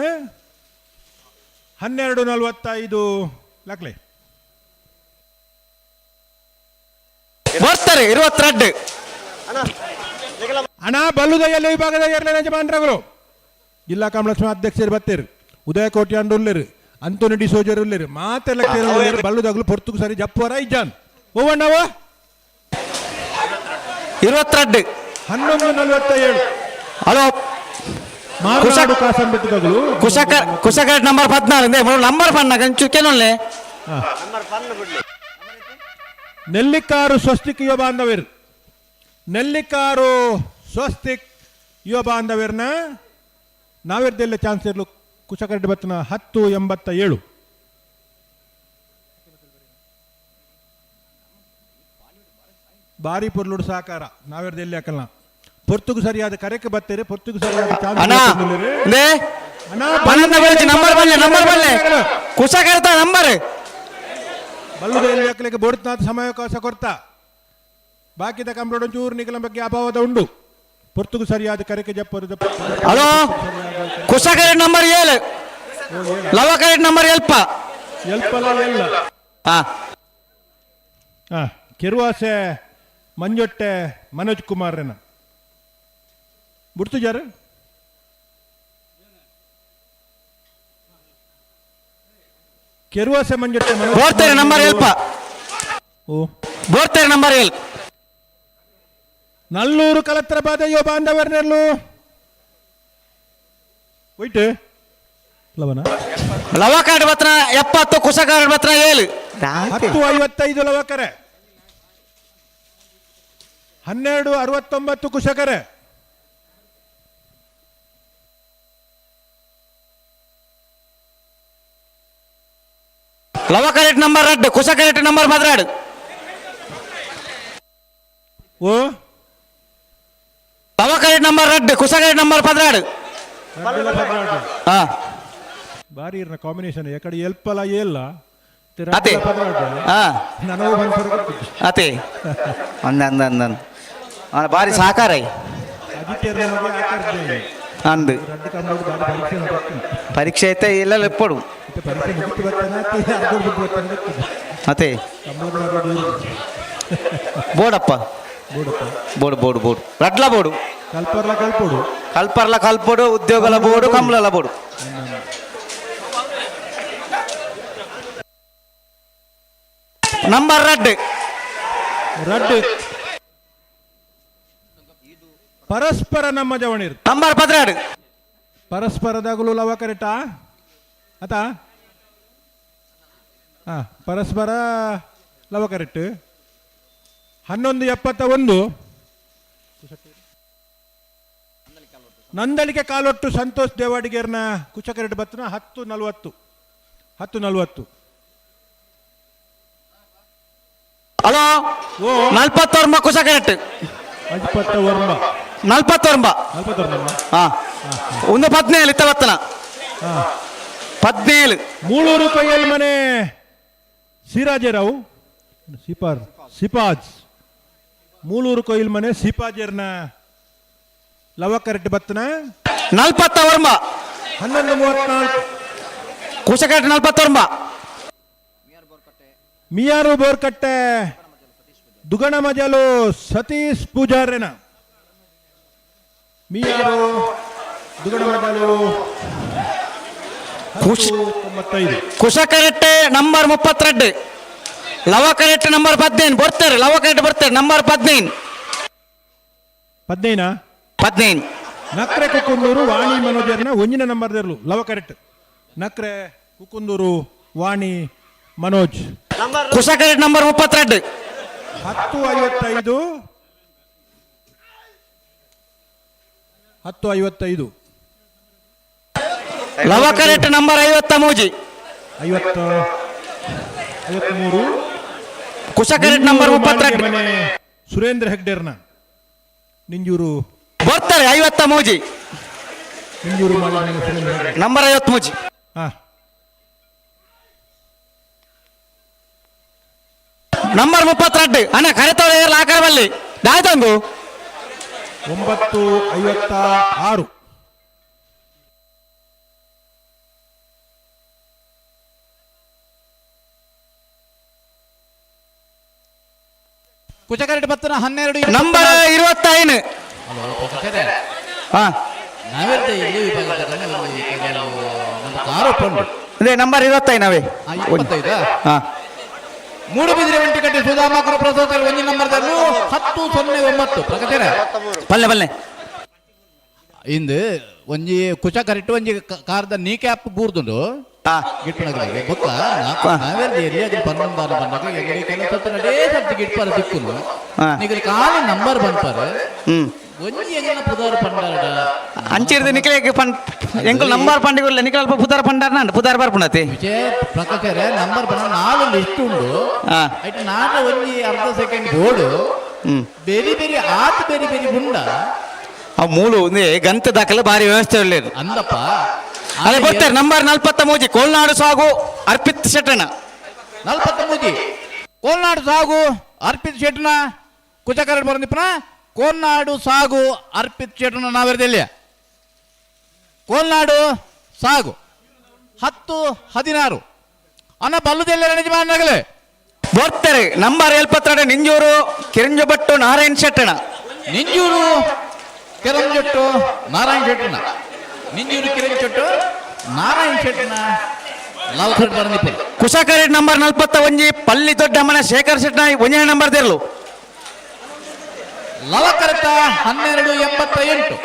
12:45 ಲಕ್ಲೆ. ಬರ್ತಾರೆ 22. ಅಣ್ಣ ಬಲ್ಲುದ ಎಲ್ಲಿ ವಿಭಾಗದ ಎರಡನೇ ಯಜಮಾನ್ರವರು ಜಿಲ್ಲಾ ಕಮಲಕ್ಷ್ಮಿ ಅಧ್ಯಕ್ಷರು ಬತ್ತೀರು, ಉದಯ ಕೋಟಿ ಉಲ್ಲೇರು, ಅಂತೋನಿ ಡಿ ಸೋಜರ್ ಉಲ್ಲೇರು, ಮಾತೆಲ್ಲ ಬಲ್ಲುದಾಗಲು ಪೊರ್ತುಗು ಸರಿ ಜಪ್ಪುವರ ಇಜ್ಜಾನ್ ಓವಣ್ಣವ. 22. 11:47. ಹಲೋ ಮಾರನಾಡು ಕಾಸಂಬೆಟ್ಟದಗಳು. ಕುಶಕರ್ ನಂಬರ್ 14 ನಂಬರ್ ಪನ್ನ ಕಂಚು ಕೆನೊಲ್ಲೆ. ನೆಲ್ಲಿಕಾರು ಸ್ವಸ್ತಿಕ್ ಯುವ ಬಾಂಧವ್ಯರು. ನೆಲ್ಲಿಕಾರು ಸ್ವಸ್ತಿಕ್ ಯುವ ಬಾಂಧವ್ಯರ್ನ ನಾವಿರ್ದೆಲ್ಲ ಚಾನ್ಸ್ ಇರಲು ಕುಶಕರೆಡ್ಡಿ ಬತ್ತನ 10:87. ಬಾರಿ ಪೊರ್ಲುಡು ಸಹಕಾರ ನಾವಿರ್ದೆಲ್ಲಿ ಹಾಕಲ್ಲ. ಪೊರ್ತುಗು ಸರಿಯಾದ ಕರೆಕ್ ಬತ್ತೀರಿ, ಪೊರ್ತುಗು ಸರಿಯಾದ ಚಾನ್ಸ್ ನಂಬರ್ ಬಲ್ಲೆ ನಂಬರ್ ಬಲ್ಲೆ ಕುಶಕರ್ತ ನಂಬರ್ ಬಲ್ಲುದ ಎಲ್ಲಿ ಹಾಕಲಿಕ್ಕೆ ಬೋಡ್ತನಾಥ ಸಮಯಾವಕಾಶ ಕೊಡ್ತಾ ಬಾಕಿದ ಕಂಪ್ಲೋಡ್ ಒಂಚೂರು ನಿಖಲ ಬಗ್ಗೆ ಅಭಾವದ ಉಂಡು. ಪೊರ್ತುಗು ಸರಿಯಾದ ಕರೆಕೆ ಜಪ್ಪರು. ಹಲೋ ಕುಶಕರೆಟ್ ನಂಬರ್ 7 ಲವಕರೆಟ್ ನಂಬರ್ ಎಲ್ಪ ಎಲ್ಪಲ ಎಲ್ಲ. ಕೆರುವಾಸೆ ಮಂಜೊಟ್ಟೆ ಮನೋಜ್ ಕುಮಾರ್ನ ಬಿಡ್ತು ಜಾರು. ಕೆರುವಾಸೆ ಮಂಜೊಟ್ಟೆ ಮನೋಜ್ ಬೋರ್ತಾರೆ ನಂಬರ್ ಎಲ್ಪ. ಓ ಬೋರ್ತಾರೆ ನಂಬರ್ 7. ನಲ್ಲೂರು ಕಲತ್ರ ಬಾದಯ್ಯೋ ಬಾಂಧವರ್ನೆಲ್ಲು ಹೋಯ್ತು ಲವನ ಲವಕಾಡ್ ಬತ್ರ 70 ಕುಶಕಾಡ್ ಬತ್ರ 7. 10:55 ಲವಕರೆ, 12:69 ಕುಶಕರೆ. ಲವಕರೆಟ್ number 2 ಕುಶಕರೆಟ್ number 12. ಓ ಲವಕರೆಟ್ ನಂಬರ್ 2 ಕುಶಕರೆಟ್ ನಂಬರ್ 12. ಬಾರಿ ಇರ್ನ ಕಾಂಬಿನೇಷನ್ ಎಕಡೆ ಎಲ್ಪಲ ಏಲ್ಲ. ಅತೆ. ಅತೆ ಅಂದ ಅಂದ ಅಂದ ಅಂದ ಬಾರಿ ಸಹಕಾರ ಅಂದು ಪರೀಕ್ಷೆ ಐತೆ ಇಲ್ಲ ಎಪ್ಪಡು ಅತೆ ಬೋಡಪ್ಪ ಬೋರ್ಡು ಬೋರ್ಡು ಬೋರ್ಡು ರಡ್ಲ ಬೋರ್ಡು ಕಲ್ಪರ್ಲ ಕಲ್ಪೋಡು ಕಲ್ಪರ್ಲ ಕಲ್ಪೋಡು ಉದ್ಯೋಗಲ ಬೋರ್ಡು ಕಮಲಲ ಬೋರ್ಡು. ನಂಬರ್ ರಡ್ಡು ರಡ್ಡು ಪರಸ್ಪರ ನಮ್ಮ ಜವಣಿರ್ ನಂಬರ್ 12 ಪರಸ್ಪರದಾಗಲು ಲವ ಕರೆಕ್ಟಾ ಆತ ಹಾ ಪರಸ್ಪರ ಲವ ಕರೆಕ್ಟ್. 11:71 ನಂದಳಿಕೆ ಕಾಲೊಟ್ಟು ಸಂತೋಷ್ ದೇವಾಡಿಗೇರ್ನ ಕುಚಕರೆಡ್ ಬತ್ತನ 10:40 10:40. ಹಲೋ, ನಲ್ಪತ್ತೊಂಬ ಕುಶ ಕರೆಕ್ಟ್. 49. 49. 49. ಹಾ, ಒಂದು 17 ಇತ್ತವತ್ತನ 17. ಮೂಳೂರು ಕೈಯಲ್ಲಿ ಮನೆ ಸಿರಾಜರಾವು ಸಿಪಾರ್ ಸಿಪಾಜ್. ಮೂಳೂರು ಕೊಯ್ಲ್ ಮನೆ ಸಿಪಾಜರ್ನ ಲವ ಕರೆಕ್ಟ್ ಬತ್ತನ. 49. 11:34. ಕುಶ ಕರೆಕ್ಟ್ 49. ಮಿಯಾರು ಬೋರ್ಕಟ್ಟೆ ದುಗಣ ಮಜಲು ಸತೀಶ್ ಪೂಜಾರ್ಯನ. ಮಿಯಾರು ದುಗಣ ಮಜಲು 10:95. Kusha correct number 32. Lava correct number 15 ಬರ್ತಾರೆ. ಲವ ಕರೆಕ್ಟ್ ಬರ್ತಾರೆ ನಂಬರ್ 15. 15. 15. ನಕ್ರೆ ಕುಕ್ಕುಂದೂರು ವಾಣಿ ಮನೋಜರ್ನ ಒಂಜಿನ ನಂಬರ್ ದೇರ್ಲು ಲವ ಕರೆಕ್ಟ್. ನಕ್ರೆ Kukkundoor Vani Manoj. Kusha correct number 32. 10:55. 10:55. Lava correct number 53. 53. Kusha correct number 32. ಮನೆ ಸುರೇಂದ್ರ ಹೆಗ್ಡೇರ್ನ ನಿಂಜೂರು ಬರ್ತಾರೆ 53. ನಿಂಜೂರು ಮಾಳಿಗೆ ಮನೆ ಸುರೇಂದ್ರ ಹೆಗ್ಡೆ. ನಂಬರ್ 53. ಹಾ. ನಂಬರ್ 32 ಅಣ್ಣ ಕರೆತವ್ರೆ ಆಕಾರ ಬಲ್ಲಿ ದಾಯ್ತಂದು. 9:56. ಕುಚಕರೆಟ್ ಬತ್ತನ 12. ನಂಬರ್ 25. ಹಾ. ನಾವೆಲ್ಲ ಎಲ್ಲಿ ವಿಭಾಗದಲ್ಲಿ ಒಂದು ಕೆಲವು ನಮ್ಮ ಕಾರು ಪಂಡು. ಅದೇ ನಂಬರ್ 25 ಅವೇ. 25. ಹಾ. ಮೂಡುಬಿದಿರೆ ಒಂಟಿಕಟ್ಟೆ ಸುಧಾಮಕರ ಪ್ರಸಾದ ಒಂಜಿ ನಂಬರ್ದಲ್ಲೂ 10:09 ಪ್ರಗತಿರ. ಬಲ್ಲೆ ಬಲ್ಲೆ. ಇಂದು ಒಂಜಿ ಕುಚ ಕರೆಕ್ಟ್ ಒಂಜಿ ಕಾರ್ದ ನೀ ಕ್ಯಾಪ್ ಬೂರ್ದುಂಡು ಗಿಟ್ಟನಗರಿಗೆ ಬೊಕ್ಕ ನಾವೆಲ್ಲ ಎಲ್ಲಿ ಅದು ಪನ್ನೊಂದಾರು ಬಂದಾಗ ಎಲ್ಲಿ ಕೆಲಸ ನಡೇ ಸರ್ತಿ ಗಿಟ್ಪಾರ ದಿಕ್ಕುನು ನಿಗಲ್ ಕಾಲಿ ನಂಬರ್ ಬಂಪಾರ ಒಂಜಿ ಎಂಗನ ಪುದಾರ್ ಪಂಡಾರಡ. ಅಂಚಿರ್ದು ನಿಖಲೆ ಪಂಡ್ ಎಂಕುಲ್ ನಂಬರ್ ಪಂಡಿಗುಲ್ಲ ನಿಖಲ್ ಅಲ್ಪ ಪುದಾರ್ ಪಂಡಾರ ನಾಂಡ್ ಪುದಾರ್ ಬರ್ಪುಣತಿ. ವಿಜಯ ಪ್ರಕಾಶರೇ ನಂಬರ್ ಬಂದ ನಾಲು ಲಿಸ್ಟ್ ಉಂಡು. ಐಟ್ ನಾಟ ಒಂಜಿ ಅರ್ಧ ಸೆಕೆಂಡ್ ಬೋರ್ಡು ಬೇರೆ ಬೇರೆ ಆತ ಬೇರೆ ಬೇರೆ ಗುಂಡ. ಆ ಮೂಲು ಒಂದೇ ಗಂತ ದಾಖಲೆ ಭಾರಿ ವ್ಯವಸ್ಥೆ ಒಳ್ಳೇದು. ಅಂದಪ್ಪ. ಅದೇ ಬರ್ತಾರೆ ನಂಬರ್ 43 ಕೋಲ್ನಾಡು ಸಾಗು ಅರ್ಪಿತ್ ಶೆಟ್ಟಣ. 43 ಕೋಲ್ನಾಡು ಸಾಗು ಅರ್ಪಿತ್ ಶೆಟ್ಟಣ ಕುಚಕರಡ್ ಬರಂದಿಪ್ಪನ ಕೋಲ್ನಾಡು ಸಾಗು ಅರ್ಪಿತ್ ಶೆಟ್ಟಣ ನಾವೆರದೆಲ್ಲಿಯ ಕೋಲ್ನಾಡು ಸಾಗು 10:16 ಅನ್ನ ಬಲ್ಲುದೆಲ್ಲ ಯಜಮಾನಗಲೇ ಬರ್ತಾರೆ ನಂಬರ್ 72 ನಿಂಜೂರು ಕಿರಂಜಬಟ್ಟು ನಾರಾಯಣ್ ಶೆಟ್ಟಣ. ನಿಂಜೂರು ಕಿರಂಜೊಟ್ಟು ನಾರಾಯಣ್ ಶೆಟ್ಟಣ. ನಿಂಜೂರು ಕಿರಂಜೊಟ್ಟು ನಾರಾಯಣ್ ಶೆಟ್ಟಣ ಲಾಲ್ಖಡ್ ಬರಂದಿಪ್ಪು. ಕುಶಕರೆಡ್ ನಂಬರ್ 41 ಪಲ್ಲಿ ದೊಡ್ಡಮ್ಮನ ಶೇಖರ್ ಶೆಟ್ಟಣ ಒಂದನೇ ನಂಬರ್ ದೇರ್ಲು. ಲವಕರತ 12:88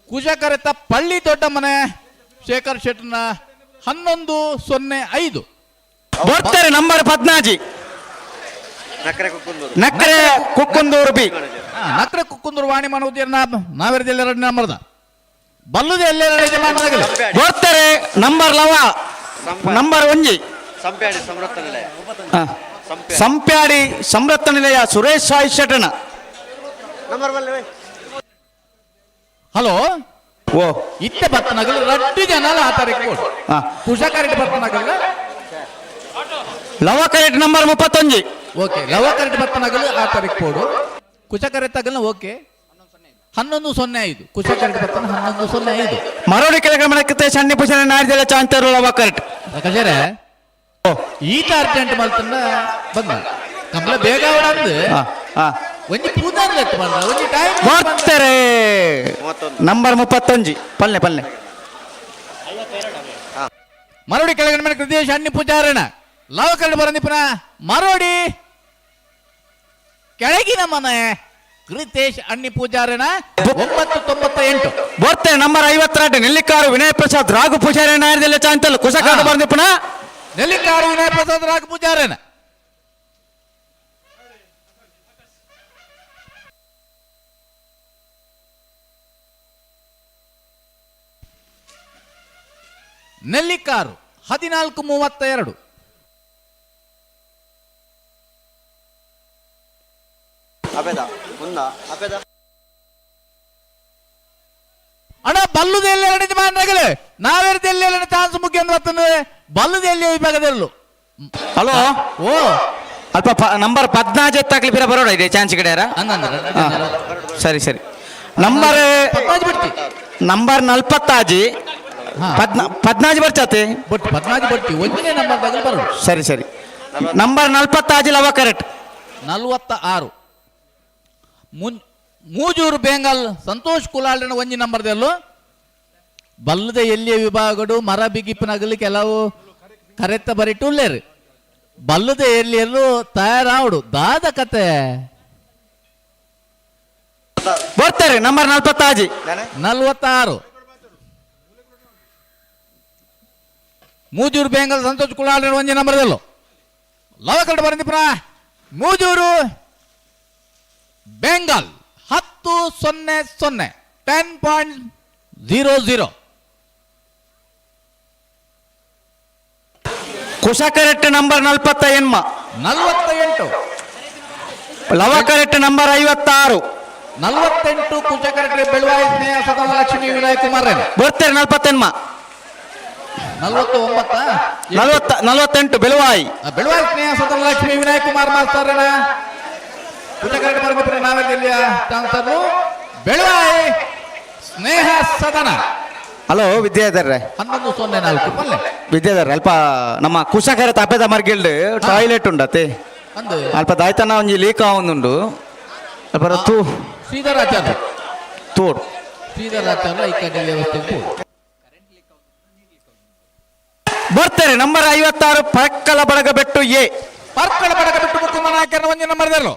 ಕುಶಕರತ ಪಳ್ಳಿ ದೊಡ್ಡಮ್ಮನೆ ಶೇಖರ್ ಶೆಟ್ಟನ 11:05 ಬರ್ತಾರೆ ನಂಬರ್ 14 ನಕ್ಕರೆ ಕುಕ್ಕುಂದೂರು ಬಿ. ನಕ್ಕರೆ ಕುಕ್ಕುಂದೂರು ವಾಣಿ ಮನೋದ್ಯರ್ನ ನಾವೆರದೆಲ್ಲ ಎರಡು ನಂಬರ್ದ ಬಲ್ಲುದೆ ಎಲ್ಲೆರಡು ಯಜಮಾನರಾಗಲಿ. ಬರ್ತಾರೆ ನಂಬರ್ ಲವ ನಂಬರ್ ಒಂಜಿ ಸಂಪ್ಯಾಡಿ ಸಮೃದ್ಧ ನಿಲಯ ಸುರೇಶ್ ಸಾಯಿ ಶೆಟ್ಟಣ. ಹಲೋ ಓ ಇತ್ತೆ ಬತ್ತನಗಲ್ ರಡ್ಡು ಜನ ಆತಾರೆ ಕುಶಕರೆಟ್ ಬತ್ತನಗಲ್ Lava correct number 31. Okay Lava correct ಬತ್ತನಗಲ್ ಆ ತಾರೀಕು ಕೊಡು. ಕುಶಕರೆ ತಗಲ್ನ ಓಕೆ 11:05 ಕುಶಕರೆಟ್ ಬತ್ತನ 11:05. ಮರೋಡಿ ಕೆಳಗಡೆ ಸಣ್ಣ ಪುಷಣ ನಾಡಿದೆಲ್ಲ ಚಾಂತರು ಲವ ಕರೆಕ್ಟ್. ಪ್ರಕಾಶರೇ ಈತ ಅರ್ಜೆಂಟ್ ಮಲ್ತನ್ನ ಬಂದ ಕಮಲ ಬೇಗ ಅವಡಂದು ಒಂಜಿ ಪೂಜಾರ್ಲೆ ಎತ್ತು ಬಂದ ಒಂಜಿ ಟೈಮ್ ಬರ್ತಾರೆ ನಂಬರ್ 31 ಪಲ್ಲೆ ಪಲ್ಲೆ. ಮರೋಡಿ ಕೆಳಗಡೆ ಮೇಲೆ ಕೃತೇಶ್ ಅಣ್ಣಿ ಪೂಜಾರಣ ಲವ ಕರಡು ಬರಂದಿಪ್ಪನ ಮರೋಡಿ ಕೆಳಗಿನ ಮನೆ ಕೃತೇಶ್ ಅಣ್ಣಿ ಪೂಜಾರಣ 9:98. ಬರ್ತಾರೆ ನಂಬರ್ 52 ನೆಲ್ಲಿಕಾರು ವಿನಯ ಪ್ರಸಾದ್ ರಾಘು ಪೂಜಾರಿ ನಾಯರದೆಲ್ಲ ಚಾಂತಲ್ ಕುಶಕಾಡು ಬಂದಿಪ್ಪನ ನೆಲ್ಲಿಕಾರು ವಿನಯ ಪ್ರಸಾದ್ ರಾಘು ಪೂಜಾರಣ. ನೆಲ್ಲಿಕಾರು 14:32. ಅಣ್ಣ ಬಲ್ಲುದೆಲ್ಲ ಎರಡು ಮಾನ್ಯಗಳೇ ನಾವೆರಡು ಚಾನ್ಸ್ ಮುಖ್ಯ ಅಂದ್ರೆ ಬಲ್ಲುದೆಲ್ಲಿ ವಿಭಾಗದಲ್ಲೂ. ಹಲೋ. ಓ ಅಲ್ಪ ನಂಬರ್ 14 ಎತ್ತಾಕ್ಲಿ ಪಿರ ಬರೋಡ ಇದೆ ಚಾನ್ಸ್ ಕಡೆಯಾರ. ಸರಿ ಸರಿ ನಂಬರ್ ನಂಬರ್ 46 14 ಬರ್ಚಾತೆ. ಬಟ್ 14 ಬರ್ತಿ ಒಂದನೇ ನಂಬರ್ ದಾಗ ಬರೋಣ. ಸರಿ ಸರಿ ನಂಬರ್ 46 ಲವ ಕರೆಕ್ಟ್. 46 ಮೂಜೂರು ಬೇಂಗಲ್ ಸಂತೋಷ್ ಕುಲಾಲ್ನ ಒಂಜಿ ನಂಬರ್ದಲ್ಲೂ. ಬಲ್ಲದ ಎಲ್ಲಿಯ ವಿಭಾಗಡು ಮರ ಬಿಗಿಪ್ಪನಗಲಿ ಕೆಲವು ಕರೆತ್ತ ಬರಿಟುಲ್ಲೇರು ಬಲ್ಲದ ಎಲ್ಲಿಯಲ್ಲೂ ತಯಾರಾವಡು ದಾದ ಕತೆ. ಬರ್ತಾರೆ ನಂಬರ್ 46. 46 ಮೂಜೂರು ಬೇಂಗಲ್ ಸಂತೋಷ್ ಕುಲಾಲ್ನ ಒಂಜಿ ನಂಬರ್ದಲ್ಲೂ ಲವ ಕರೆಕ್ಟ್ ಬರಂದಿಪ್ರ. ಮೂಜೂರು ಬೆಂಗಾಲ್ 10.00 10.00. Kusha correct number 48. 48. Lava correct number 56. 48 Kusha correct Beluvai ಸ್ನೇಹ ಸದನ ಲಕ್ಷ್ಮೀ ವಿನಯ್ ಕುಮಾರ್. ಬರ್ತಾರೆ 48. 49. 48 ಬೆಳುವಾಯಿ. ಬೆಳುವಾಯಿ ಸ್ನೇಹ ಸದನ ಲಕ್ಷ್ಮೀ ವಿನಯ್ ಕುಮಾರ್ ಮಾಸ್ತರ್. ಕುಶ ಕರೆಕ್ಟ್ ಬರ್ಬೇಕು ನಾವೆಲ್ಲಿಯ ಚಾನ್ಸರ್ ಬೆಳುವಾಯಿ ಸ್ನೇಹ ಸದನ. ಹಲೋ ವಿದ್ಯಾಧರ್ರೆ. 11.04 ಪಲ್ಲೆ. ವಿದ್ಯಾಧರ್ ಅಲ್ಪ ನಮ್ಮ ಕುಶಕರ ತಪ್ಪೆದ ಮರ್ಗಿಲ್ಡ್ ಟಾಯ್ಲೆಟ್ ಉಂಡತೆ ಅಲ್ಪ ದಾಯ್ತನ ಒಂಜಿ ಲೀಕ್ ಆವೊಂದುಂಡು ಅಲ್ಪ ತೂ ಶ್ರೀಧರಾಚಾರ್ಯ ತೋಡು ಶ್ರೀಧರಾಚಾರ್ಯ ಈ ಕಡೆ ವ್ಯವಸ್ಥೆ ಬರ್ತಾರೆ number 56 Parkala Badagabettu A. Parkala Badagabettu Mukunda ನಾಯಕನ ಒಂಜಿ ನಂಬರ್ ದೆಲ್ಲು.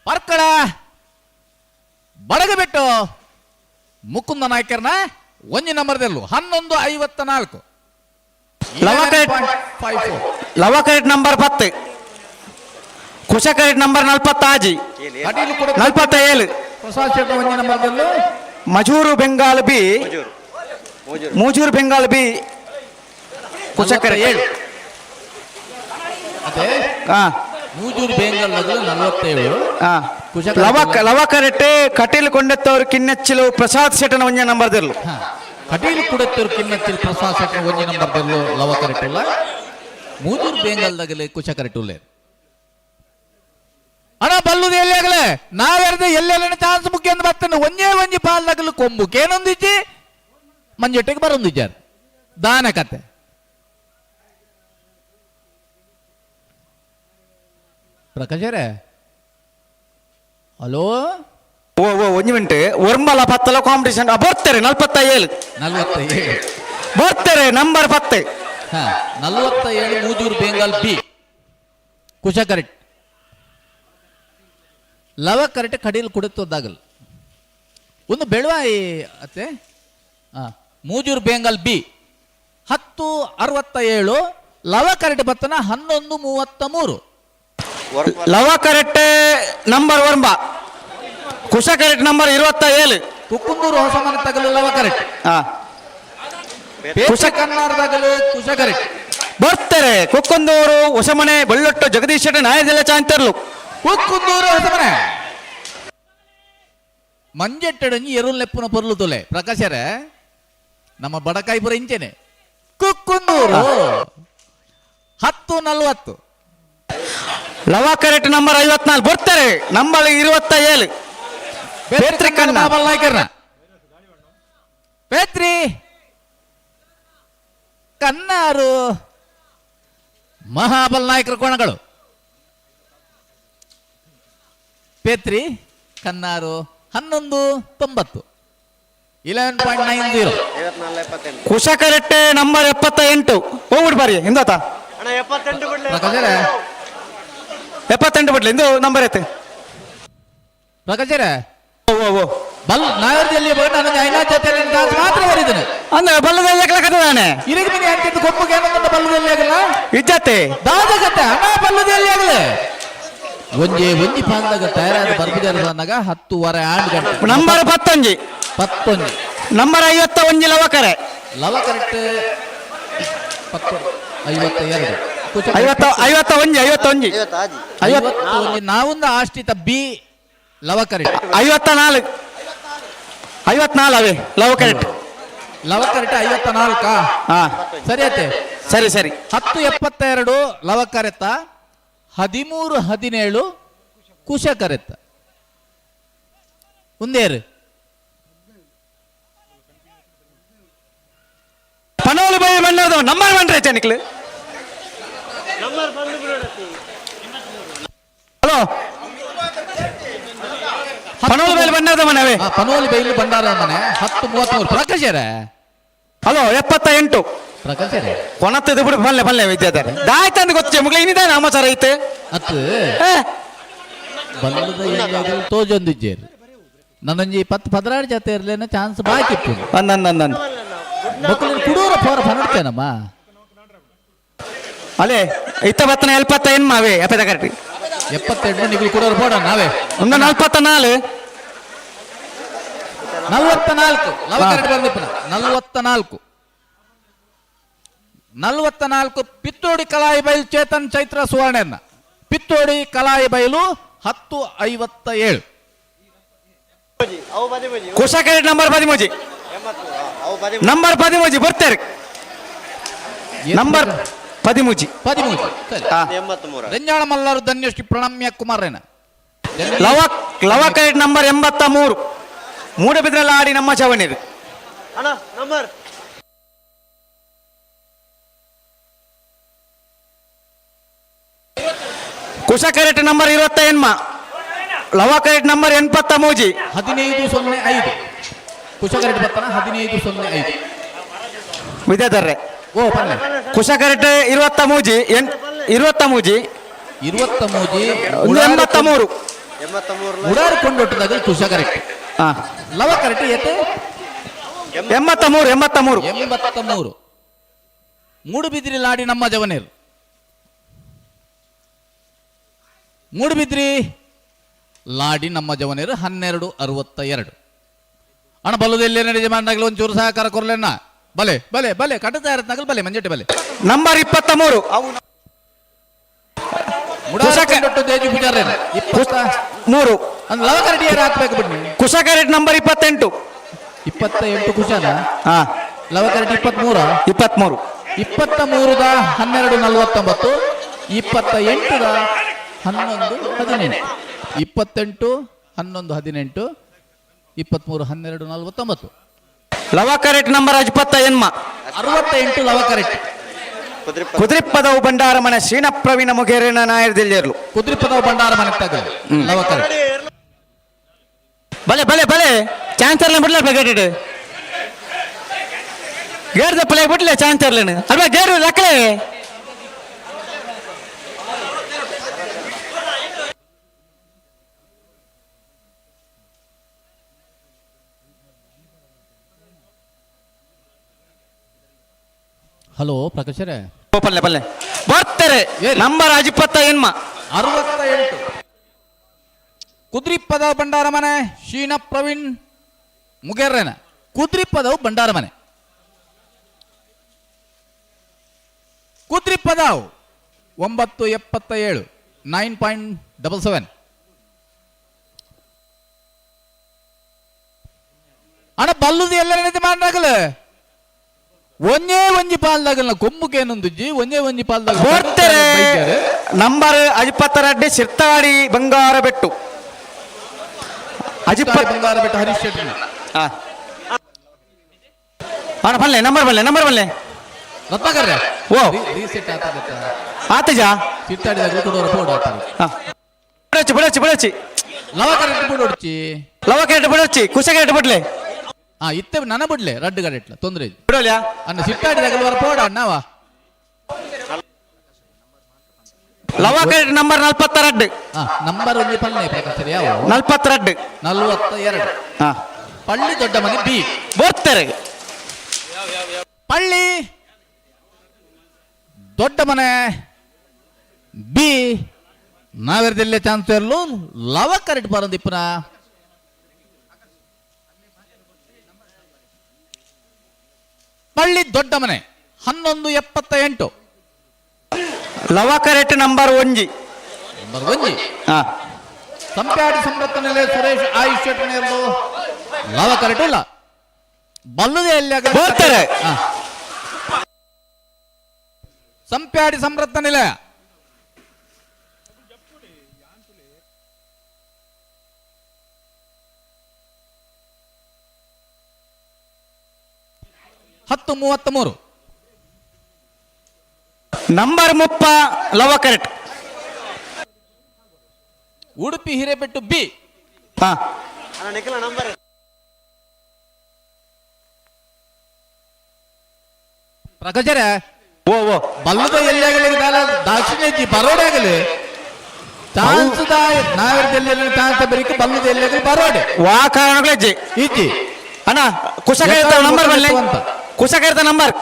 ಪರ್ಕಳ ಬಡಗ ಬೆಟ್ಟು ಮುಕುಂದ ನಾಯಕರನ ಒಂಜಿ ನಂಬರ್ ದೆಲ್ಲು 11.54. Lava correct number 10. Kusha correct number 46 47. Prasad Shetty ಒಂಜಿ ನಂಬರ್ ದೆಲ್ಲು. Majuru Bengal B Mujuru Bengal B Kusha correct. ಅದೇ ಮೂಜೂರು ಬೆಂಗಾಲ್ 47. ಲವ ಕರೆಕ್ಟ್ ಕಟೀಲ್ ಕೊಂಡೆತ್ತವರು ಕಿನ್ನೆಚ್ಚಿಲು ಪ್ರಸಾದ್ ಶೆಟ್ಟನ ಒಂಜಿ ನಂಬರ್ ದೆಲ್ಲು. ಕಟೀಲ್ ಕುಡತ್ತೂರು ಕಿನ್ನಚ್ಚಿಲು ಪ್ರಸಾದ್ ಶೆಟ್ಟನ ಒಂಜಿ ನಂಬರ್ ದೆಲ್ಲು ಲವ ಕರೆಕ್ಟ್ ಉಲ್ಲ. ಮೂಜೂರು ಬೆಂಗಾಲ್ ದಗಲೆ ಕುಶ ಕರೆಕ್ಟ್ ಉಲ್ಲೆ. ಅಣ್ಣ ಬಲ್ಲುದು ಎಲ್ಲಿ ಆಗಲೆ ನಾವೆರದು ಎಲ್ಲೆಲ್ಲ ಚಾನ್ಸ್ ಮುಖ್ಯ ಅಂತ ಬರ್ತಾನೆ ಒಂಜೇ ಒಂಜಿ ಪಾಲ್ ನಗಲು ಕೊಂಬು ಕೇನೊಂದಿಜ್ಜಿ ಮಂಜೊಟ್ಟಿಗೆ ಬರೊಂದಿಜ್ಜಾರು ದಾನ ಕತೆ. ಪ್ರಕಾಶರೇ ಹಲೋ. ಓ ಓ ಒಂಜಿ ಮಿನಿಟ್ ಒರ್ಮಲ ಪತ್ತಲ ಕಾಂಪಿಟೇಷನ್ ಬರ್ತಾರೆ 47. 47 ಬರ್ತಾರೆ number 10. 47 Mujuru Bengal B Kusha correct Lava correct Kateel ಕುಡಿತೋದಾಗಲ್ಲ ಒಂದು ಬೆಳವಾಯಿ ಅತ್ತೆ. ಮೂಜೂರು ಬೆಂಗಾಲ್ ಬಿ 10.67 ಲವ ಕರೆಕ್ಟ್ ಬತ್ತನ 11.33. ಲವ ಕರೆಕ್ಟ್ ನಂಬರ್ ಒರ್ಂಬ ಕುಶ ಕರೆಕ್ಟ್ ನಂಬರ್ 27. ಕುಕ್ಕುಂದೂರು ಹೊಸಮನೆ ತಗಲು ಲವ ಕರೆಕ್ಟ್. ಕುಶ ಕನ್ನಾರದಾಗಲು ಕುಶ ಕರೆಕ್ಟ್ ಬರ್ತಾರೆ ಕುಕ್ಕುಂದೂರು ಹೊಸಮನೆ ಬೆಳ್ಳೊಟ್ಟು ಜಗದೀಶ್ ಶೆಟ್ಟಿ ನಾಯದೆಲ್ಲ ಚಾಂತರ್ಲು. ಕುಕ್ಕುಂದೂರು ಹೊಸಮನೆ ಮಂಜೆಟ್ಟಡಂಜಿ ಎರುಲ್ ನೆಪ್ಪುನ ಪೊರ್ಲು ತೊಲೆ ಪ್ರಕಾಶರೇ ನಮ್ಮ ಬಡಕಾಯಿಪುರ ಇಂಚೆನೆ ಕುಕ್ಕುಂದೂರು 10.40. ಲವ ಕರೆಕ್ಟ್ ನಂಬರ್ 54 ಬರ್ತಾರೆ ನಂಬರ್ 27. ಪೇತ್ರಿ ಕಣ್ಣ ನಾಯಕರ್ನ ಪೇತ್ರಿ ಕನ್ನಾರು ಮಹಾಬಲ್ ನಾಯಕರ ಕೋಣಗಳು ಪೇತ್ರಿ ಕನ್ನಾರು 11.90 11.90. Kusha correct number 78. ಹೋಗ್ಬಿಟ್ಟು ಬಾರಿ ಹಿಂದಾತ 78 ಬಿಡ್ಲಿ ಇಂದು ನಂಬರ್ ಐತೆ. ಪ್ರಕಾಶರೇ ಓ ಓ ಬಲ್ ನಾಯರ್ದಲ್ಲಿ ನಾನು ಐನಾ ಜೊತೆ ಮಾತ್ರ ಬರೀದ್ದೇನೆ. ಅಂದ್ರೆ ಬಲ್ಲದಲ್ಲಿ ಕಥದಾನೆ ಇರಗ ಮಿನಿ ಅಂತಿದ್ದು ಕೊಪ್ಪಗೆ ಏನಂತ ಬಲ್ಲದಲ್ಲಿ ಆಗಲ್ಲ ಇಜ್ಜತೆ ದಾದ ಕತೆ ಅಣ್ಣ ಬಲ್ಲದಲ್ಲಿ ಆಗಲ್ಲ ಒಂಜಿ ಒಂಜಿ ಪಾಂದಾಗ ತಯಾರಾದ ಬರ್ಬಿದಾರ ಅಂದಾಗ 10:15 ಆಂಡ್ ಗಂಟೆ. ನಂಬರ್ 11. 11 ನಂಬರ್ 51 ಲವಕರೆ. ಲವ ಕರೆಕ್ಟ್ 10 52. 51 51 51 ನಾವೊಂದು ಆಷ್ಟಿತ ಬಿ ಲವ ಕರೆಕ್ಟ್. 54 54 ಅವೇ ಲವ ಕರೆಕ್ಟ್. ಲವ ಕರೆಕ್ಟ್ 54. ಹಾ ಸರಿ ಅತ್ತೆ. ಸರಿ ಸರಿ. 10.72 ಲವ ಕರೆತ, 13.17 ಕುಶ ಕರೆತ. ಉಂದೇರು ಪನೋಲು ಬೈ ಬಂದ ನಂಬರ್ ಬಂದ್ರೆ ಚೆನಿಕ್ಲು. ಹಲೋ ಪನೋಲು ಬೈಲ್ ಬಂಡಾರದ ಮನೆ. ಪನೋಲು ಬೈಲು ಬಂಡಾರದ ಮನೆ 10.33 ಪ್ರಕಾಶರೇ. ಹಲೋ 78 ಪ್ರಕಾಶರೇ. ಕೊನತ್ತದ ಬಿಡು ಬಲ್ಲೆ ಬಲ್ಲೆ ವಿದ್ಯಾಧಾರೆ ದಾಯ್ತಂದು ಗೊತ್ತು ಮುಗ್ಲ ಇನ್ನಿದೆ ನಾಮಚಾರ ಐತೆ ಅತ್ತು ಬಲ್ಲದ ಎಲ್ಲಾದ್ರೂ ತೋಜೊಂದಿಜ್ಜೇರು ನನ್ನೊಂಜಿ 10 16 ಜೊತೆ ಇರ್ಲೇನ ಚಾನ್ಸ್ ಬಾಕಿ ಇತ್ತು. ಅಂದ ಮಕ್ಕಳು ಕುಡೂರ ಪೋರ ಪನಡ್ತೇನಮ್ಮ. ಅಲೆ ಇತ್ತ ಬತ್ತನ 78 ಮಾವೇ ಎಪ್ಪತ್ತ ಕರೆಕ್ಟ್. 78 ನಿಗುಲು ಕುಡೂರ ಪೋಡ ನಾವೇ. ಒಂದು 44 44 ಲವ ಕರೆಕ್ಟ್ ಬಂದಿಪ್ಪನ 44 44 ಪಿತ್ತೋಡಿ ಕಲಾಯಿ ಬೈಲು ಚೇತನ್ ಚೈತ್ರ ಸುವರ್ಣನ್ನ. Pithodi Kalayi Bailu 10.57. Kusha correct number 13 number 13 ಬರ್ತಾರೆ ನಂಬರ್ 13 13 ಸರಿ. ರಂಜಾಳ ಮಲ್ಲಾರು ಧನ್ಯಶ್ರೀ ಪ್ರಣಮ್ಯ ಕುಮಾರೇನ. ಲವ ಲವ ಕರೆಕ್ಟ್ ನಂಬರ್ 83 ಮೂಡಬಿದ್ರೆಲ್ಲ ಆಡಿ ನಮ್ಮ ಚವಣಿರು. Kusha correct number 28 Lava correct number 83 15.05 Kusha correct ಬರ್ತಾನ 15.05 ವಿದ್ಯಾಧರ್ರೆ. ಓ ಪನ್ನೆ. ಕುಶ ಕರೆಕ್ಟ್ 23 23 23 83 ಉಡಾರು ಕೊಂಡೊಟ್ಟದಾಗ ಕುಶ ಕರೆಕ್ಟ್. ಲವ ಕರೆಕ್ಟ್ ಏತೆ 83 83 83 ಮೂಡುಬಿದ್ರಿ ಲಾಡಿ ನಮ್ಮ ಜವನೇರು. ಮೂಡುಬಿದ್ರಿ ಲಾಡಿ ನಮ್ಮ ಜವನೇರು 12.62. ಅಣ್ಣ ಬಲ್ಲದೆಲ್ಲೇ ನಡೆದ ಮಾಡಾಗಲಿ ಒಂಚೂರು ಸಹಕಾರ ಕೊರ್ಲೆಣ್ಣ. ಬಲೆ ಬಲೆ ಬಲೆ ಕಟ್ಟುತ್ತಾ ಇರತ್ನಾಗಲ್ ಬಲೆ ಮಂಜಟ್ಟೆ ಬಲೆ. ನಂಬರ್ 23 3 ಲವ ಕರೆಕ್ಟ್ ಯಾರು ಹಾಕ್ಬೇಕು ಬಿಡಿ. ಕುಶ ಕರೆಕ್ಟ್ ನಂಬರ್ 28 28 ಕುಶನ. Lava correct 23 23 23 12.49 28 11.18 28 11.18 23 12.49. Lava correct number 28 68 Lava correct. ಕುದ್ರಿಪ್ಪದವು ಭಂಡಾರ ಮನೆ ಶ್ರೀನ ಪ್ರವೀಣ ಮುಗೇರಿನ ನಾಯರ್ದಿಲ್ಲೇರ್ಲು. ಕುದ್ರಿಪ್ಪದವು ಭಂಡಾರ ಮನೆ ತಗ ಲವ ಕರೆಕ್ಟ್. ಬಲೆ ಬಲೆ ಬಲೆ ಚಾನ್ಸರ್ಲ ಬಿಡ್ಲ ಗೇಟ್ ಗೇಟ್ ದಪ್ಪಲೆ ಬಿಡ್ಲೆ ಚಾನ್ಸರ್ಲೇನು ಅಲ್ವಾ ಗೇರು ಲಕ್ಕಲೆ. ಹಲೋ ಪ್ರಕಾಶರೇ. ಪಲ್ಲೆ ಪಲ್ಲೆ ಬರ್ತಾರೆ ನಂಬರ್ 28 68 ಕುದ್ರಿಪ್ಪದವು ಭಂಡಾರ ಮನೆ ಶೀನ ಪ್ರವೀಣ್ ಮುಗೇರ್ರೇನ. ಕುದ್ರಿಪ್ಪದವು ಭಂಡಾರ ಮನೆ ಕುದ್ರಿಪ್ಪದವು 9.77 9.77. ಅಣ್ಣ ಬಲ್ಲುದು ಎಲ್ಲ ಮಾಡಾಗಲ ಒಂದೇ ಒಂಜಿ ಪಾಲ್ದಾಗಲ್ಲ ಕೊಂಬುಕೇನೊಂದುಜ್ಜಿ ಒಂದೇ ಒಂಜಿ ಪಾಲ್ದಾಗ ಬರ್ತಾರೆ ನಂಬರ್ 22 ಸಿರ್ತಾಡಿ ಬಂಗಾರ ಬೆಟ್ಟು. ಬಂಗಾರ ಬೆಟ್ಟು ಹರೀಶ್ ಶೆಟ್ಟಿ. ಅಣ್ಣ ಬಲ್ಲೆ ನಂಬರ್ ಬಲ್ಲೆ ನಂಬರ್ ಬಲ್ಲೆ ರತ್ನಾಕರ್ ಓ ರೀಸೆಟ್ ಆತದ ಆತಜ ಸಿರ್ತಾಡಿದಾಗ ಕೊಡೋರ ಫೋಡ್ ಆತದ. ಬಿಡಚ್ಚಿ ಬಿಡಚ್ಚಿ ಬಿಡಚ್ಚಿ ಲವ ಕರೆಕ್ಟ್ ಬಿಡೋಡ್ಚಿ ಲವ ಕರೆಕ್ಟ್ ಬಿಡಚ್ಚಿ ಕುಶ ಕರೆಕ್ಟ್ ಬಿಡ್ಲೆ. ಇತ್ತೆ ನನ ಬಿಡ್ಲೆ ರಡ್ಡು ಗಡೆಟ್ಲ ತೊಂದ್ರೆ ಬಿಡೋಲ್ಯಾ ಅಣ್ಣ ಸಿಟ್ಟಾಡಿದಾಗ ಪೋಡ ಅಣ್ಣವ. ಲವ correct number 42 number ಒಂಜಿ ಪಲ್ಲೆ ಪ್ರಕಾಶ್ ಯಾವ 42 42. ಪಳ್ಳಿ ದೊಡ್ಡ ಮನೆ ಬಿ ಬರ್ತಾರೆ. ಪಳ್ಳಿ ದೊಡ್ಡ ಮನೆ ಬಿ ನಾವೆರದಲ್ಲೇ ಚಾನ್ಸ್ ಇರಲು ಲವ ಕರೆಕ್ಟ್ ಬರಂದಿಪ್ಪನ. ಪಳ್ಳಿ ದೊಡ್ಡ ಮನೆ 11.78. Lava correct number 1. Number 1. ಹಾ. ಸಂಪ್ಯಾಡಿ ಸಂರಕ್ಷಣೆ ಸುರೇಶ್ ಆಯುಷ್ ಶೆಟ್ಟರ್ ಲವ ಕರೆಕ್ಟ್ ಇಲ್ಲ ಬಲ್ಲದೆ ಎಲ್ಲಿ ಬರ್ತಾರೆ. ಸಂಪ್ಯಾಡಿ ಸಂರಕ್ಷಣೆ ಹತ್ತು 33. Number 30 Lava correct. Udupi Hirebettu B. ಹಾ. ಪ್ರಕಜರೆ ಓ ಓ ಬಲ್ಲದ ಎಲ್ಲಿ ದಾಕ್ಷಿಣ್ಯ ಬರೋಡೆ ಆಗಲಿ ಚಾನ್ಸ್ ನಾವಿರದಲ್ಲಿ ಚಾನ್ಸ್ ಬರೀಕ್ ಬಲ್ಲದ ಎಲ್ಲಿ ಬರೋಡೆ ವಾ ಕಾರಣಗಳು ಇಜ್ಜಿ ಅಣ್ಣ ಕುಶಕರ್ತ ನಂಬರ್ ಬಲ್ಲೆ ಕುಶಕರ್ತ ನಂಬರ್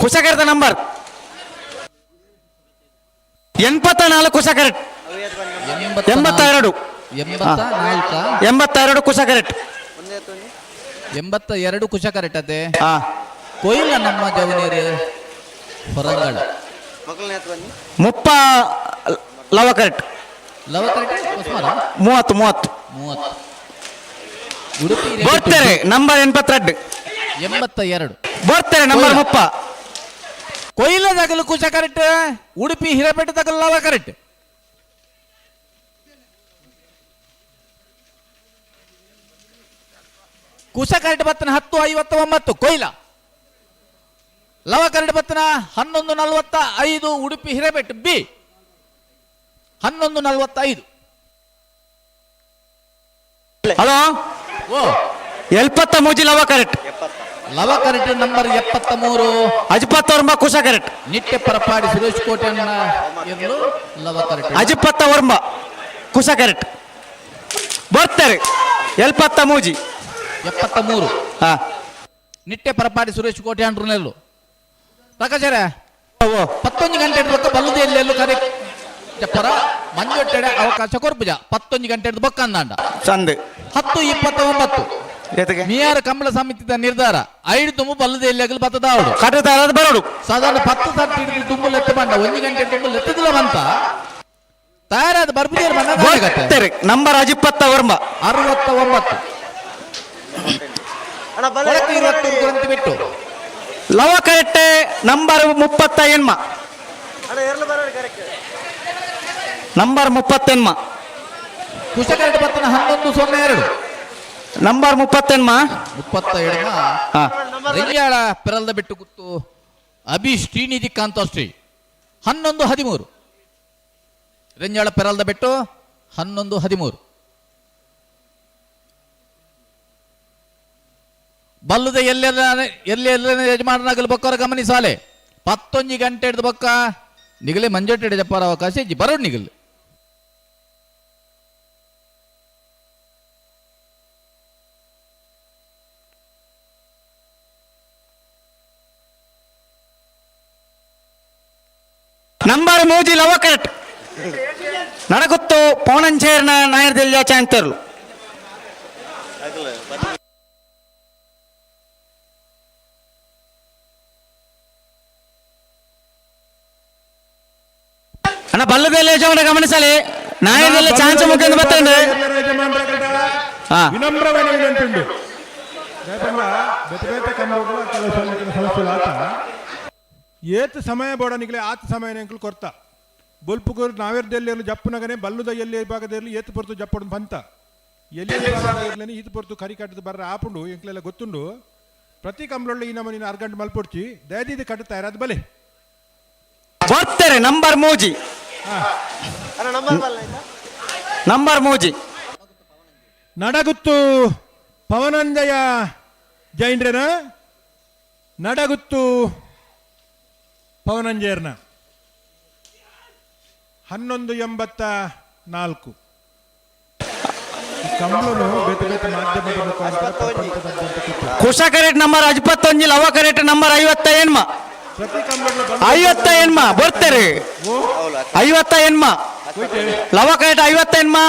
ಕುಶಕರ್ತ number 84 Kusha correct. 82 84 82 Kusha correct. 82 Kusha correct ಅದೇ. ಕೊಯ್ಲ ನಮ್ಮ ಜವನೀರು ಹೊರಂಗಳ 30 ಲವ ಕರೆಕ್ಟ್. ಲವ ಕರೆಕ್ಟ್ 30 30 30. ಉಡುಪಿ ಬರ್ತಾರೆ ನಂಬರ್ 82. 82 ಬರ್ತಾರೆ ನಂಬರ್ 30. ಕೊಯ್ಲ ತಗಲು ಕುಶ ಕರೆಕ್ಟ್. ಉಡುಪಿ ಹಿರೇಪೇಟೆ ತಗಲು ಲವ ಕರೆಕ್ಟ್. ಕುಶ ಕರೆಕ್ಟ್ ಬತ್ತನ 10:59 ಕೊಯ್ಲ. ಲವ ಕರೆಕ್ಟ್ ಬತ್ತನ 11:45 ಉಡುಪಿ ಹಿರೇಪೇಟೆ ಬಿ 11:45. ಹಲೋ ಓ 73 Lava correct. Lava correct number 73. ಅಜ್ಪತ್ತೊಂಬ Kusha correct. Nitte ಪರಪಾಡಿ Suresh ಕೋಟೆಯನ್ನ ಇರಲು ಲವ ಕರೆಕ್ಟ್. ಅಜ್ಪತ್ತೊಂಬ ಕುಶ ಕರೆಕ್ಟ್. ಬರ್ತಾರೆ 73. 73. ಹಾ. ನಿಟ್ಟೆ ಪರಪಾಡಿ ಸುರೇಶ್ ಕೋಟೆ ಅಂಡ್ರು ಪ್ರಕಾಶರೇ 11 ಗಂಟೆ ಬೊಕ್ಕ ಬಲ್ಲದ ಎಲ್ಲೆಲ್ಲೂ ಕರೆ ಚಪ್ಪರ ಮಂಜೊಟ್ಟೆಡೆ ಅವಕಾಶ ಕೊರ್ಪುಜ 11 ಗಂಟೆ ಬೊಕ್ಕ ಅಂದಾಂಡ ಚಂದ 10:29 ಮಿಯಾರ ಕಂಬಳ ಸಮಿತಿದ ನಿರ್ಧಾರ 5 ತುಂಬು ಬಲ್ಲದ ಎಲ್ಲಿ ಬತ್ತದಾವಡು ಕಟ್ಟದಾರದ ಬರೋಡು ಸಾಧಾರಣ 10 ಸರ್ತಿ ಹಿಡಿದು ತುಂಬು ಲೆತ್ತ ಬಂಡ 1 ಗಂಟೆ ತುಂಬು ಲೆತ್ತದಿಲ್ಲ ಬಂತ ತಯಾರಾದ ಬರ್ಬುಜೇರ್ ಬಂದ ನಂಬರ್ 29 69 ಗ್ರಂಥಿ ಬಿಟ್ಟು Lava correct number 38. Number 38. Kusha correct ಬತ್ತನ 11:02. Number 38. 37. ರೆಂಜಾಳ ಪೆರಲ್ದ ಬಿಟ್ಟು ಗುತ್ತು ಅಭಿ ಶ್ರೀನಿಧಿ ಕಾಂತಶ್ರೀ 11:13. ರೆಂಜಾಳ ಪೆರಲ್ದ ಬೆಟ್ಟು 11:13. ಬಲ್ಲದ ಎಲ್ಲೆಲ್ಲ ಎಲ್ಲೆಲ್ಲ ಯಜಮಾನನಾಗಲು ಬೊಕ್ಕರ ಗಮನಿಸಾಲೆ 11 ಗಂಟೆ ಹಿಡಿದು ಬೊಕ್ಕ ನಿಗಲೆ ಮಂಜೊಟ್ಟೆ ಜಪ್ಪಾರ ಅವಕಾಶ ಇಜ್ಜಿ ಬರೋಡ್ ನಿಗಲ್. Number 3 Lava correct. ನಡಗುತ್ತು ಪೌಣಂಚೇರ್ನ ನಾಯರ್ದೆಲ್ಲ ಚಾಂತರ್ಲು. ಅಣ್ಣ ಬಲ್ಲದೆಲ್ಲ ಯಜಮಾನ ಗಮನಿಸಲಿ ನಾಯರ್ದೆಲ್ಲ ಚಾನ್ಸ್ ಮುಖ್ಯ ಬರ್ತಂಡು. ವಿನಮ್ರವಾದ ವಿನಂತಿ ಉಂಟು. ಬೇತೆ ಬೇತೆ ಕನ್ನಡ ಕೆಲವು ಸಮಸ್ಯೆ ಆತ ಏತ್ ಸಮಯ ಬೋಡನಿಗಲೇ ಆತ ಸಮಯ ಎಂಕುಲು ಕೊರ್ತ ಬೊಲ್ಪುಗೂರು ನಾವೇರ್ದೆಲ್ಲಿ ಜಪ್ಪುನಗನೆ ಬಲ್ಲುದ ಎಲ್ಲಿ ಭಾಗದಲ್ಲಿ ಏತು ಪೊರ್ತು ಜಪ್ಪಡು ಬಂತ ಎಲ್ಲಿ ಇರ್ಲೇನೆ ಈತು ಪೊರ್ತು ಕರಿ ಕಟ್ಟದ ಬರ್ರ ಆಪುಂಡು ಎಂಕ್ಲೆಲ್ಲ ಗೊತ್ತುಂಡು. ಪ್ರತಿ ಕಂಬಳೊಳ್ಳೆ ಈ ನಮ್ಮ ನೀನು ಅರ್ಗಂಟು ಮಲ್ಪೊಡ್ಚಿ ದಯದೀದಿ ಕಟ್ಟುತ್ತಾರೆ ಅದು ಬಲೆ ಬರ್ತಾರೆ ನಂಬರ್ 3. ನಂಬರ್ 3 ನಡಗುತ್ತು ಪವನಂಜಯ ಜೈನ್ರೇನ ನಡಗುತ್ತು ಪವನಂಜಯರ್ನ 11:84. ಕಂಬಳನು ಬೇತೆ ಬೇತೆ ಮಾಧ್ಯಮದ ಮುಖಾಂತರ ಪ್ರಪಂಚದಾದ್ಯಂತ ಕಿತ್ತು. Kusha correct number 21 Lava correct number 58. ಪ್ರತಿ ಕಂಬಳ 58 ಬರ್ತಾರೆ 58 Lava correct 58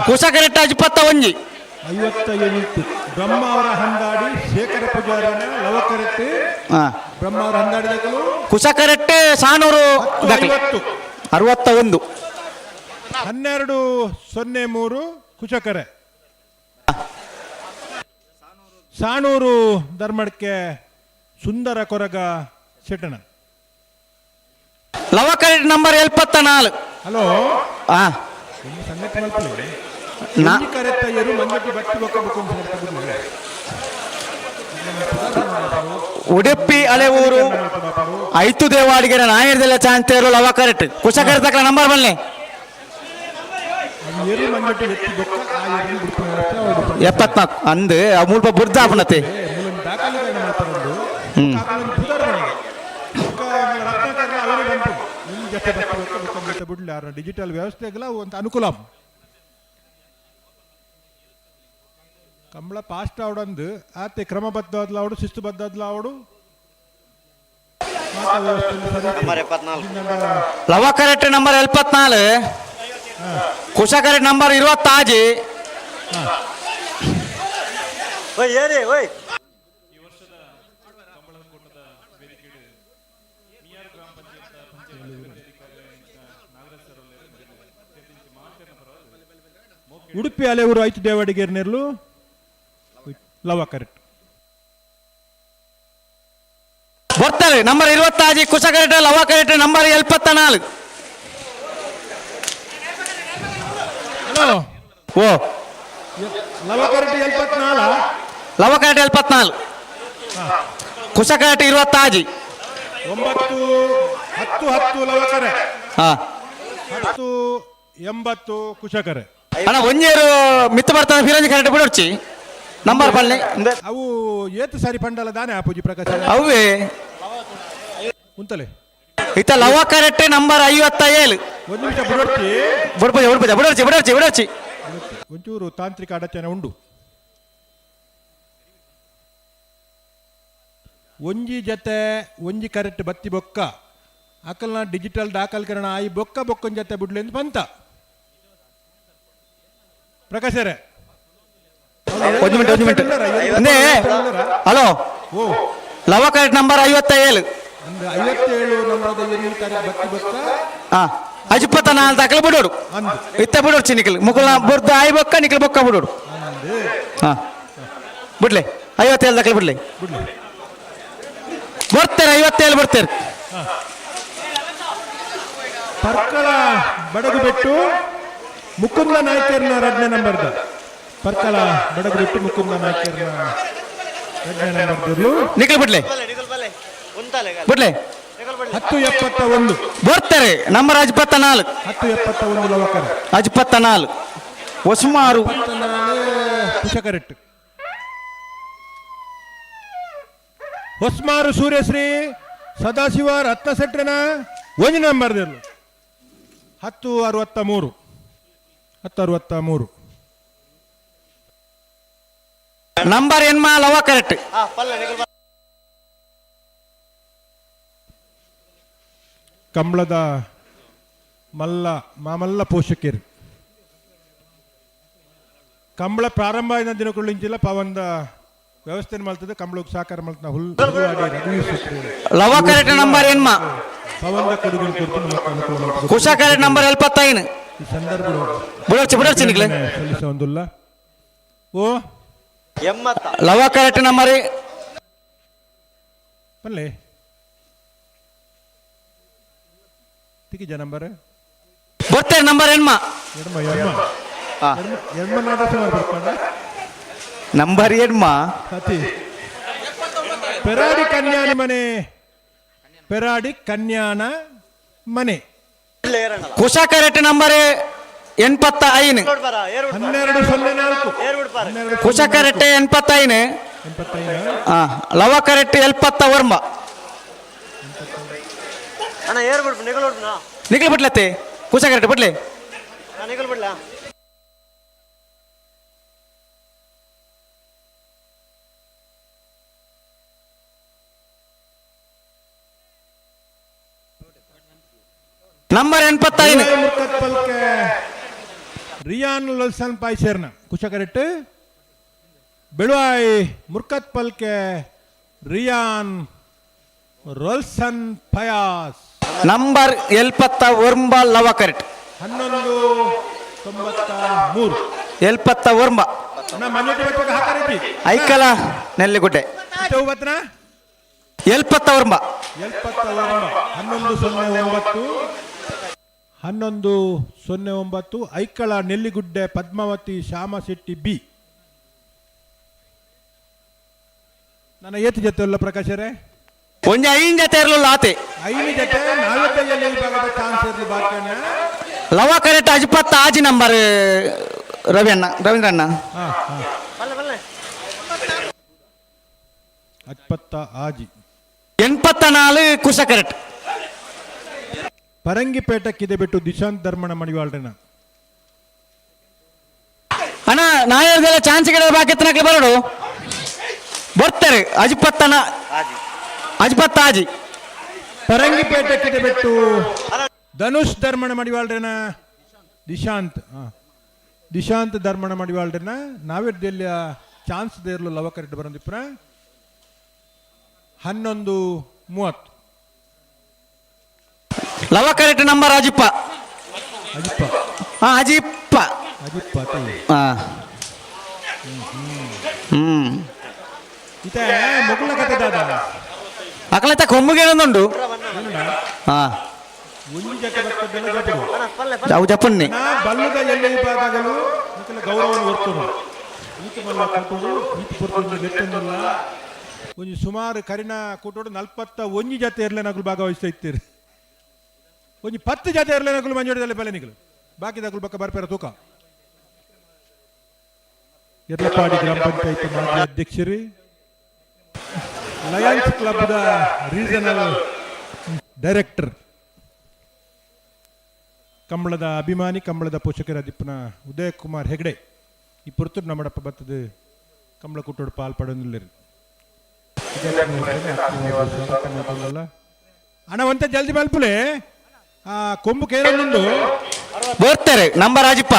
Kusha correct 21. 58. Brahmavar Handadi Shekhara ಪೂಜಾರನ ಲವಕರೆಟ್ಟಿ. ಬ್ರಹ್ಮಾವರ ಹಂದಾಡಿ ದಾಖಲು. ಕುಶಕರೆಟ್ಟೆ ಸಾನೂರು ದಾಖಲೆ. 50. 61. 12.03 ಕುಶಕರೆ. ಸಾಣೂರು ಧರ್ಮಡ್ಕೆ ಸುಂದರ ಕೊರಗ ಶೆಟ್ಟಣ. ಲವಕರೆಟ್ ನಂಬರ್ 74. ಹಲೋ. ಒಂದು ಸಂಗತಿ ಮಲ್ಪಲೆ. ಕರೆತ್ತಯ್ಯರು ಮಂಜಟಿ ಬತ್ತಿ ಬೊಕ್ಕ ಬೊಕ್ಕ. ಉಡುಪಿ ಹಳೆಊರು ಐತು ದೇವಾಡಿಗೆರೆ ನಾಯರ್ದೆಲ್ಲ ಚಾಂತೇರು ಲವಕರೆಟ್ ಕುಶಕರೆ ತಕ್ಕ ನಂಬರ್ ಬನ್ನಿ. ಅದು ಎರು ಮಂಜಟಿ ಎತ್ತಿ ಬೊಕ್ಕ ಆ ಎರು ಬಿಡ್ಪುನ ವ್ಯವಸ್ಥೆ ಅವು ಬಿಡ್ಪುನ. 74 ಅಂದು ಆ ಮುಲ್ಪ ಬುರ್ದಾಪನತೆ. ಮೂಲೊಂದು ದಾಖಲೆಗಳನ್ನ ಮಾಡ್ತಾರೊಂದು ಪುದರ್ ಬನ್ನಿ. ಬೊಕ್ಕ ರತ್ನಾಕರ ಅವರೇ ಬಂತು ನಿಮ್ಮ ಜೊತೆ ಬತ್ತಿ ಬೊಕ್ಕ ಬೊಕ್ಕ ಬಿಟ್ಟ ಬಿಡ್ಲಿ. ಆರ ಡಿಜಿಟಲ್ ವ್ಯವಸ್ಥೆಗೆಲ್ಲ ಒಂದು ಅನುಕೂಲ. ಕಂಬಳ ಫಾಸ್ಟ್ ಆವಡಂದು ಆತೆ ಕ್ರಮಬದ್ಧವಾದ್ಲ ಅವಡು, ಶಿಸ್ತುಬದ್ಧವಾದ್ಲ ಅವಡು. ಮಾತಾ ವ್ಯವಸ್ಥೆ ಸರಿ. ಲವಕರೆಟ್ ನಂಬರ್ 74, ಕುಶಕರೆಟ್ ನಂಬರ್ 26. ಉಡುಪಿ ಅಲೆಊರು ಐತು ದೇವಾಡಿಗೇರ್ ನೆರ್ಲು ಲವ ಕರೆಕ್ಟ್. ಬರ್ತಾರೆ ನಂಬರ್ 26 ಕುಶಕರೆಟ್ ಲವಕರೆಟ್ ನಂಬರ್ 74. ಹಲೋ. ಓ. ಲವ ಕರೆಕ್ಟ್ 74. ಲವಕರೆಟ್ 74, ಕುಶಕರೆಟ್ 26. 9 10 10 ಲವಕರೆ. 10 80 ಕುಶಕರೆ. ಅಣ್ಣ, ಒಂಜೇರು ಮಿತ್ತ ಬರ್ತಾನೆ ಫಿರಂಜಿ ಕರೆಕ್ಟ್ ಬಿಡೋರ್ಚಿ ನಂಬರ್ ಪಲ್ಲೆ. ಅವು ಏತು ಸಾರಿ ಪಂಡಲ ದಾನೆ ಆಪೂಜಿ ಪ್ರಕಾಶ. ಅವೇ. ಉಂತಲೆ. ಇತ್ತ ಲವ ಕರೆಕ್ಟ್ ನಂಬರ್ 57. ಒಂದು ನಿಮಿಷ ಬಿಡೋರ್ಚಿ. ಬುಡ್ಪಜ ಬುಡ್ಪಜ ಬಿಡೋರ್ಚಿ ಬಿಡೋರ್ಚಿ ಬಿಡೋರ್ಚಿ. ಒಂಚೂರು ತಾಂತ್ರಿಕ ಅಡಚಣೆ ಉಂಡು. ಒಂಜಿ ಜತೆ ಒಂಜಿ ಕರೆಕ್ಟ್ ಬತ್ತಿ ಬೊಕ್ಕ ಅಕಲ್ನ ಡಿಜಿಟಲ್ ದಾಖಲೀಕರಣ ಆಯಿ ಬೊಕ್ಕ ಬೊಕ್ಕನ್ ಜೊತೆ ಬಿಡ್ಲಿ ಅಂತ ಬಂತ ಪ್ರಕಾಶರೇ. ಒಂದು ಮಿನಿಟ್, ಒಂದು ಮಿನಿಟ್. ಅಂದೇ ಹಲೋ. ಓ. Lava correct number 57. ಅಂದ್ರೆ 57 ನಂಬರದ ಎಲ್ಲಿ ಕರೆಕ್ಟ್ ಬತ್ತಿ ಬೊಕ್ಕ. 54 ದಾಖಲೆ ಬಿಡೋಡು. ಅಂದು. ಇತ್ತ ಬಿಡೋರ್ಚಿ ನಿಖಲ್ ಮುಕುಲ ಬುರ್ದು ಆಯಿ ಬೊಕ್ಕ ನಿಖಲ್ ಬೊಕ್ಕ ಬಿಡೋಡು. ಅಂದು. ಬಿಡ್ಲೆ, 57 ದಾಖಲೆ ಬಿಡ್ಲೆ. ಬಿಡ್ಲಿ. ಬರ್ತಾರೆ, 57 ಬರ್ತಾರೆ. ಪರ್ಕಳ ಬಡಗು ಬೆಟ್ಟು ಮುಕುಂದ ನಾಯ್ಕರ್ನ ರಡ್ನೇ ನಂಬರ್ದ. ಪರ್ಕಳ ಬಡಗು ಬೆಟ್ಟು ಮುಕುಂದ ನಾಯ್ಕರ್ನ ರಡ್ನೇ ನಂಬರ್ದಿರ್ಲು. ನಿಖಲ್ ಬಿಡ್ಲೆ ಬಿಡ್ಲೆ. 10.71. ಬರ್ತಾರೆ ನಂಬರ್ 54. 10.71 ಲವಕರ. 54 ಹೊಸುಮಾರು. ಕುಶಕರೆಟ್ಟು ಹೊಸ್ಮಾರು ಸೂರ್ಯಶ್ರೀ ಸದಾಶಿವ ರತ್ನಸೆಟ್ರನ ಒಂದು ನಂಬರ್ದಿರ್ಲು. 10.63, 10.63. ನಂಬರ್ ಎನ್ಮಾ ಲವ ಕರೆಕ್ಟ್. ಕಂಬಳದ ಮಲ್ಲ ಮಾಮಲ್ಲ ಪೋಷಕರು ಕಂಬಳ ಪ್ರಾರಂಭ ಆಯ್ದ ದಿನಕುಳ್ಳಿಂಚಿಲ್ಲ ಪವಂದ ವ್ಯವಸ್ಥೆ ಮಾಡ್ತದೆ. ಕಂಬಳಕ್ಕೆ ಸಹಕಾರ ಮಾಡ್ತಾನೆ ಹುಲ್ ಹುಲ್ವಾಡಿ ರಘುವೀರ್ ಶೆಟ್ಟಿ. ಲವ ಕರೆಕ್ಟ್ ನಂಬರ್ ಎನ್ಮ. ಪವಂದ ಕೊಡುಗೆ ಕೊಡ್ತು ನಮಕ್ ಅನುಕೂಲ ಮಾಡ್ತದೆ. Kusha correct number 75. ಈ ಸಂದರ್ಭ ಬಿಡೋರ್ಚಿ ಬಿಡೋರ್ಚಿ ನಿಕ್ಲೆ. ಸಲ್ಲಿಸ ಒಂದುಲ್ಲ ಓ. Lava correct number. ಪಲ್ಲೆ ತಿಕ್ಕಿಜ ನಂಬರ್. ಬರ್ತಾರೆ ನಂಬರ್ ಎನ್ಮ. ಎಡ್ಮ ಎಡ್ಮ ಎಡ್ಮ ನಾಡ ಸುಮಾರು ಬರ್ಕೊಂಡ. ನಂಬರ್ ಎನ್ಮ. ಅತಿ ಪೆರಾಡಿ ಕನ್ಯಾನ ಮನೆ, ಪೆರಾಡಿ ಕನ್ಯಾನ ಮನೆ. Kusha correct number 85. 12.04. Kusha correct 85. 85. Lava correct 79. ನಿಖಲ್ ಬಿಡ್ಲತ್ತೆ ಕುಶ ಕರೆಕ್ಟ್ ಬಿಡ್ಲೆ. ನಂಬರ್ 85. ಪಲ್ಕೆ ರಿಯಾನ್ ಲಲ್ಸನ್ ಪಾಯ್ ಸೇರ್ನ ಕುಶ ಕರೆಕ್ಟ್. Beluvai ಮುರ್ಕತ್ ಪಲ್ಕೆ Riyan Rolson Fayaz. Number 79 Lava correct. 11.93. 79. Aikala Nelligudde. 79. 11.09. 11.09 Aikala Nelligudde Padmavathi Shyamashetty B. ನನ್ನ ಏತು ಜೊತೆ ಅಲ್ಲ ಪ್ರಕಾಶರೇ? ಒಂಜಿ ಐನ್ ಜೊತೆ ಇರಲಿಲ್ಲ ಆತೆ. ಐದು ಜೊತೆ ನಾಲ್ಕೈದು ವಿಭಾಗದ ಚಾನ್ಸ್ ಇರಲಿ ಬಾಕಿ. ಲವ ಕರೆಕ್ಟ್ ಅಜ್ಪತ್ತ ಆಜಿ ನಂಬರ್ ರವಿ ಅಣ್ಣ, ರವೀಂದ್ರ ಅಣ್ಣ. ಅಜ್ಪತ್ತ ಆಜಿ. 84 ಕುಶ ಕರೆಕ್ಟ್. ಪರಂಗಿಪೇಟಕ್ಕಿದೆ ಬಿಟ್ಟು ದಿಶಾಂತ್ ಧರ್ಮಣ ಮಡಿವಾಳ್ರನ. ಅಣ್ಣ ನಾಯರ್ದೆಲ್ಲ ಚಾನ್ಸ್ ಗಿಡ ಬಾಕಿ ಬರೋಡು ಬರ್ತಾರೆ. ಅಜ್ಪತ್ತನ ಅಜ್ಪತ್ತ ಆಜಿ. ಪರಂಗಿಪೇಟಕ್ಕಿದೆ ಬಿಟ್ಟು ಧನುಷ್ ಧರ್ಮಣ ಮಡಿವಾಳ್ರನ ದಿಶಾಂತ್. ದಿಶಾಂತ್ ಧರ್ಮಣ ಮಡಿವಾಳ್ರನ ನಾವಿರ್ದೆಲ್ಲ ಚಾನ್ಸ್ ದೇರ್ಲು ಲವ ಕರೆಕ್ಟ್ ಬರಂದಿಪ್ಪನ. 11.30. ಲವ ಕರೆಕ್ಟ್ ನಂಬರ್ ಅಜಿಪ್ಪ. ಅಜಿಪ್ಪ. ಹಾ ಅಜಿಪ್ಪ. ಅಜಿಪ್ಪ. ಇತ್ತೆ ಮೊಗುಳ ಕತೆ ದಾದ. ಅಕಲತ್ತ ಕೊಮ್ಮುಗೇನೊಂದುಂಡು. ಹಾ ಒಂಜಿ ಜತೆ ಬರ್ತದೆಲ್ಲ ಜಪುಡು. ಅವು ಜಪನ್ನಿ. ನಾ ಬಲ್ಲುದ ಎಲ್ಲಿ ವಿಭಾಗಗಳು ನಿಕಲ ಗೌರವವನ್ನು ಹೊರ್ತುರು. ಈತ ಮಲ್ಲ ಕೂಟೋಡು ಈತ ಪೊರ್ತುಂದು ಲೆತ್ತೊಂದುಲ್ಲ. ಒಂಜಿ ಸುಮಾರು ಕರಿನ ಕೂಟೋಡು 41 ಜತೆ ಇರ್ಲೆನಕುಲು ಭಾಗವಹಿಸ್ತಾ ಇತ್ತೀರಿ. ಒಂಜಿ 10 ಜತೆ ಇರ್ಲೆನಕುಲು ಮಂಜೋಡಿದಲ್ಲಿ ಬಲೆ ನಿಕಲು ಬಾಕಿದಕುಲು ಬಕ್ಕ ಬರ್ಪೇರ ತೂಕ. ಎರ್ಲಪಾಡಿ ಗ್ರಾಮ ಪಂಚಾಯತ್ ಮಾಜಿ ಅಧ್ಯಕ್ಷರು, ಲಯನ್ಸ್ ಕ್ಲಬ್ದ ರೀಜನಲ್ ಡೈರೆಕ್ಟರ್, ಕಂಬಳದ ಅಭಿಮಾನಿ, ಕಂಬಳದ ಪೋಷಕರ ದಿಪ್ಪನ ಉದಯ ಕುಮಾರ್ ಹೆಗಡೆ ಈ ಪುರ್ತುಡು ನಮ್ಮಡಪ್ಪ ಬತ್ತದ ಕಂಬಳ ಕುಟ್ಟೋಡು ಪಾಲ್ ಪಡೊಂದಿಲ್ಲರು. ಅಣ್ಣ ಒಂತ ಜಲ್ದಿ ಮಲ್ಪುಲೆ ಆ ಕೊಂಬು ಕೇರೊಂದುಂಡು. ಬರ್ತಾರೆ ನಂಬರ್ ಅಜಿಪ್ಪ.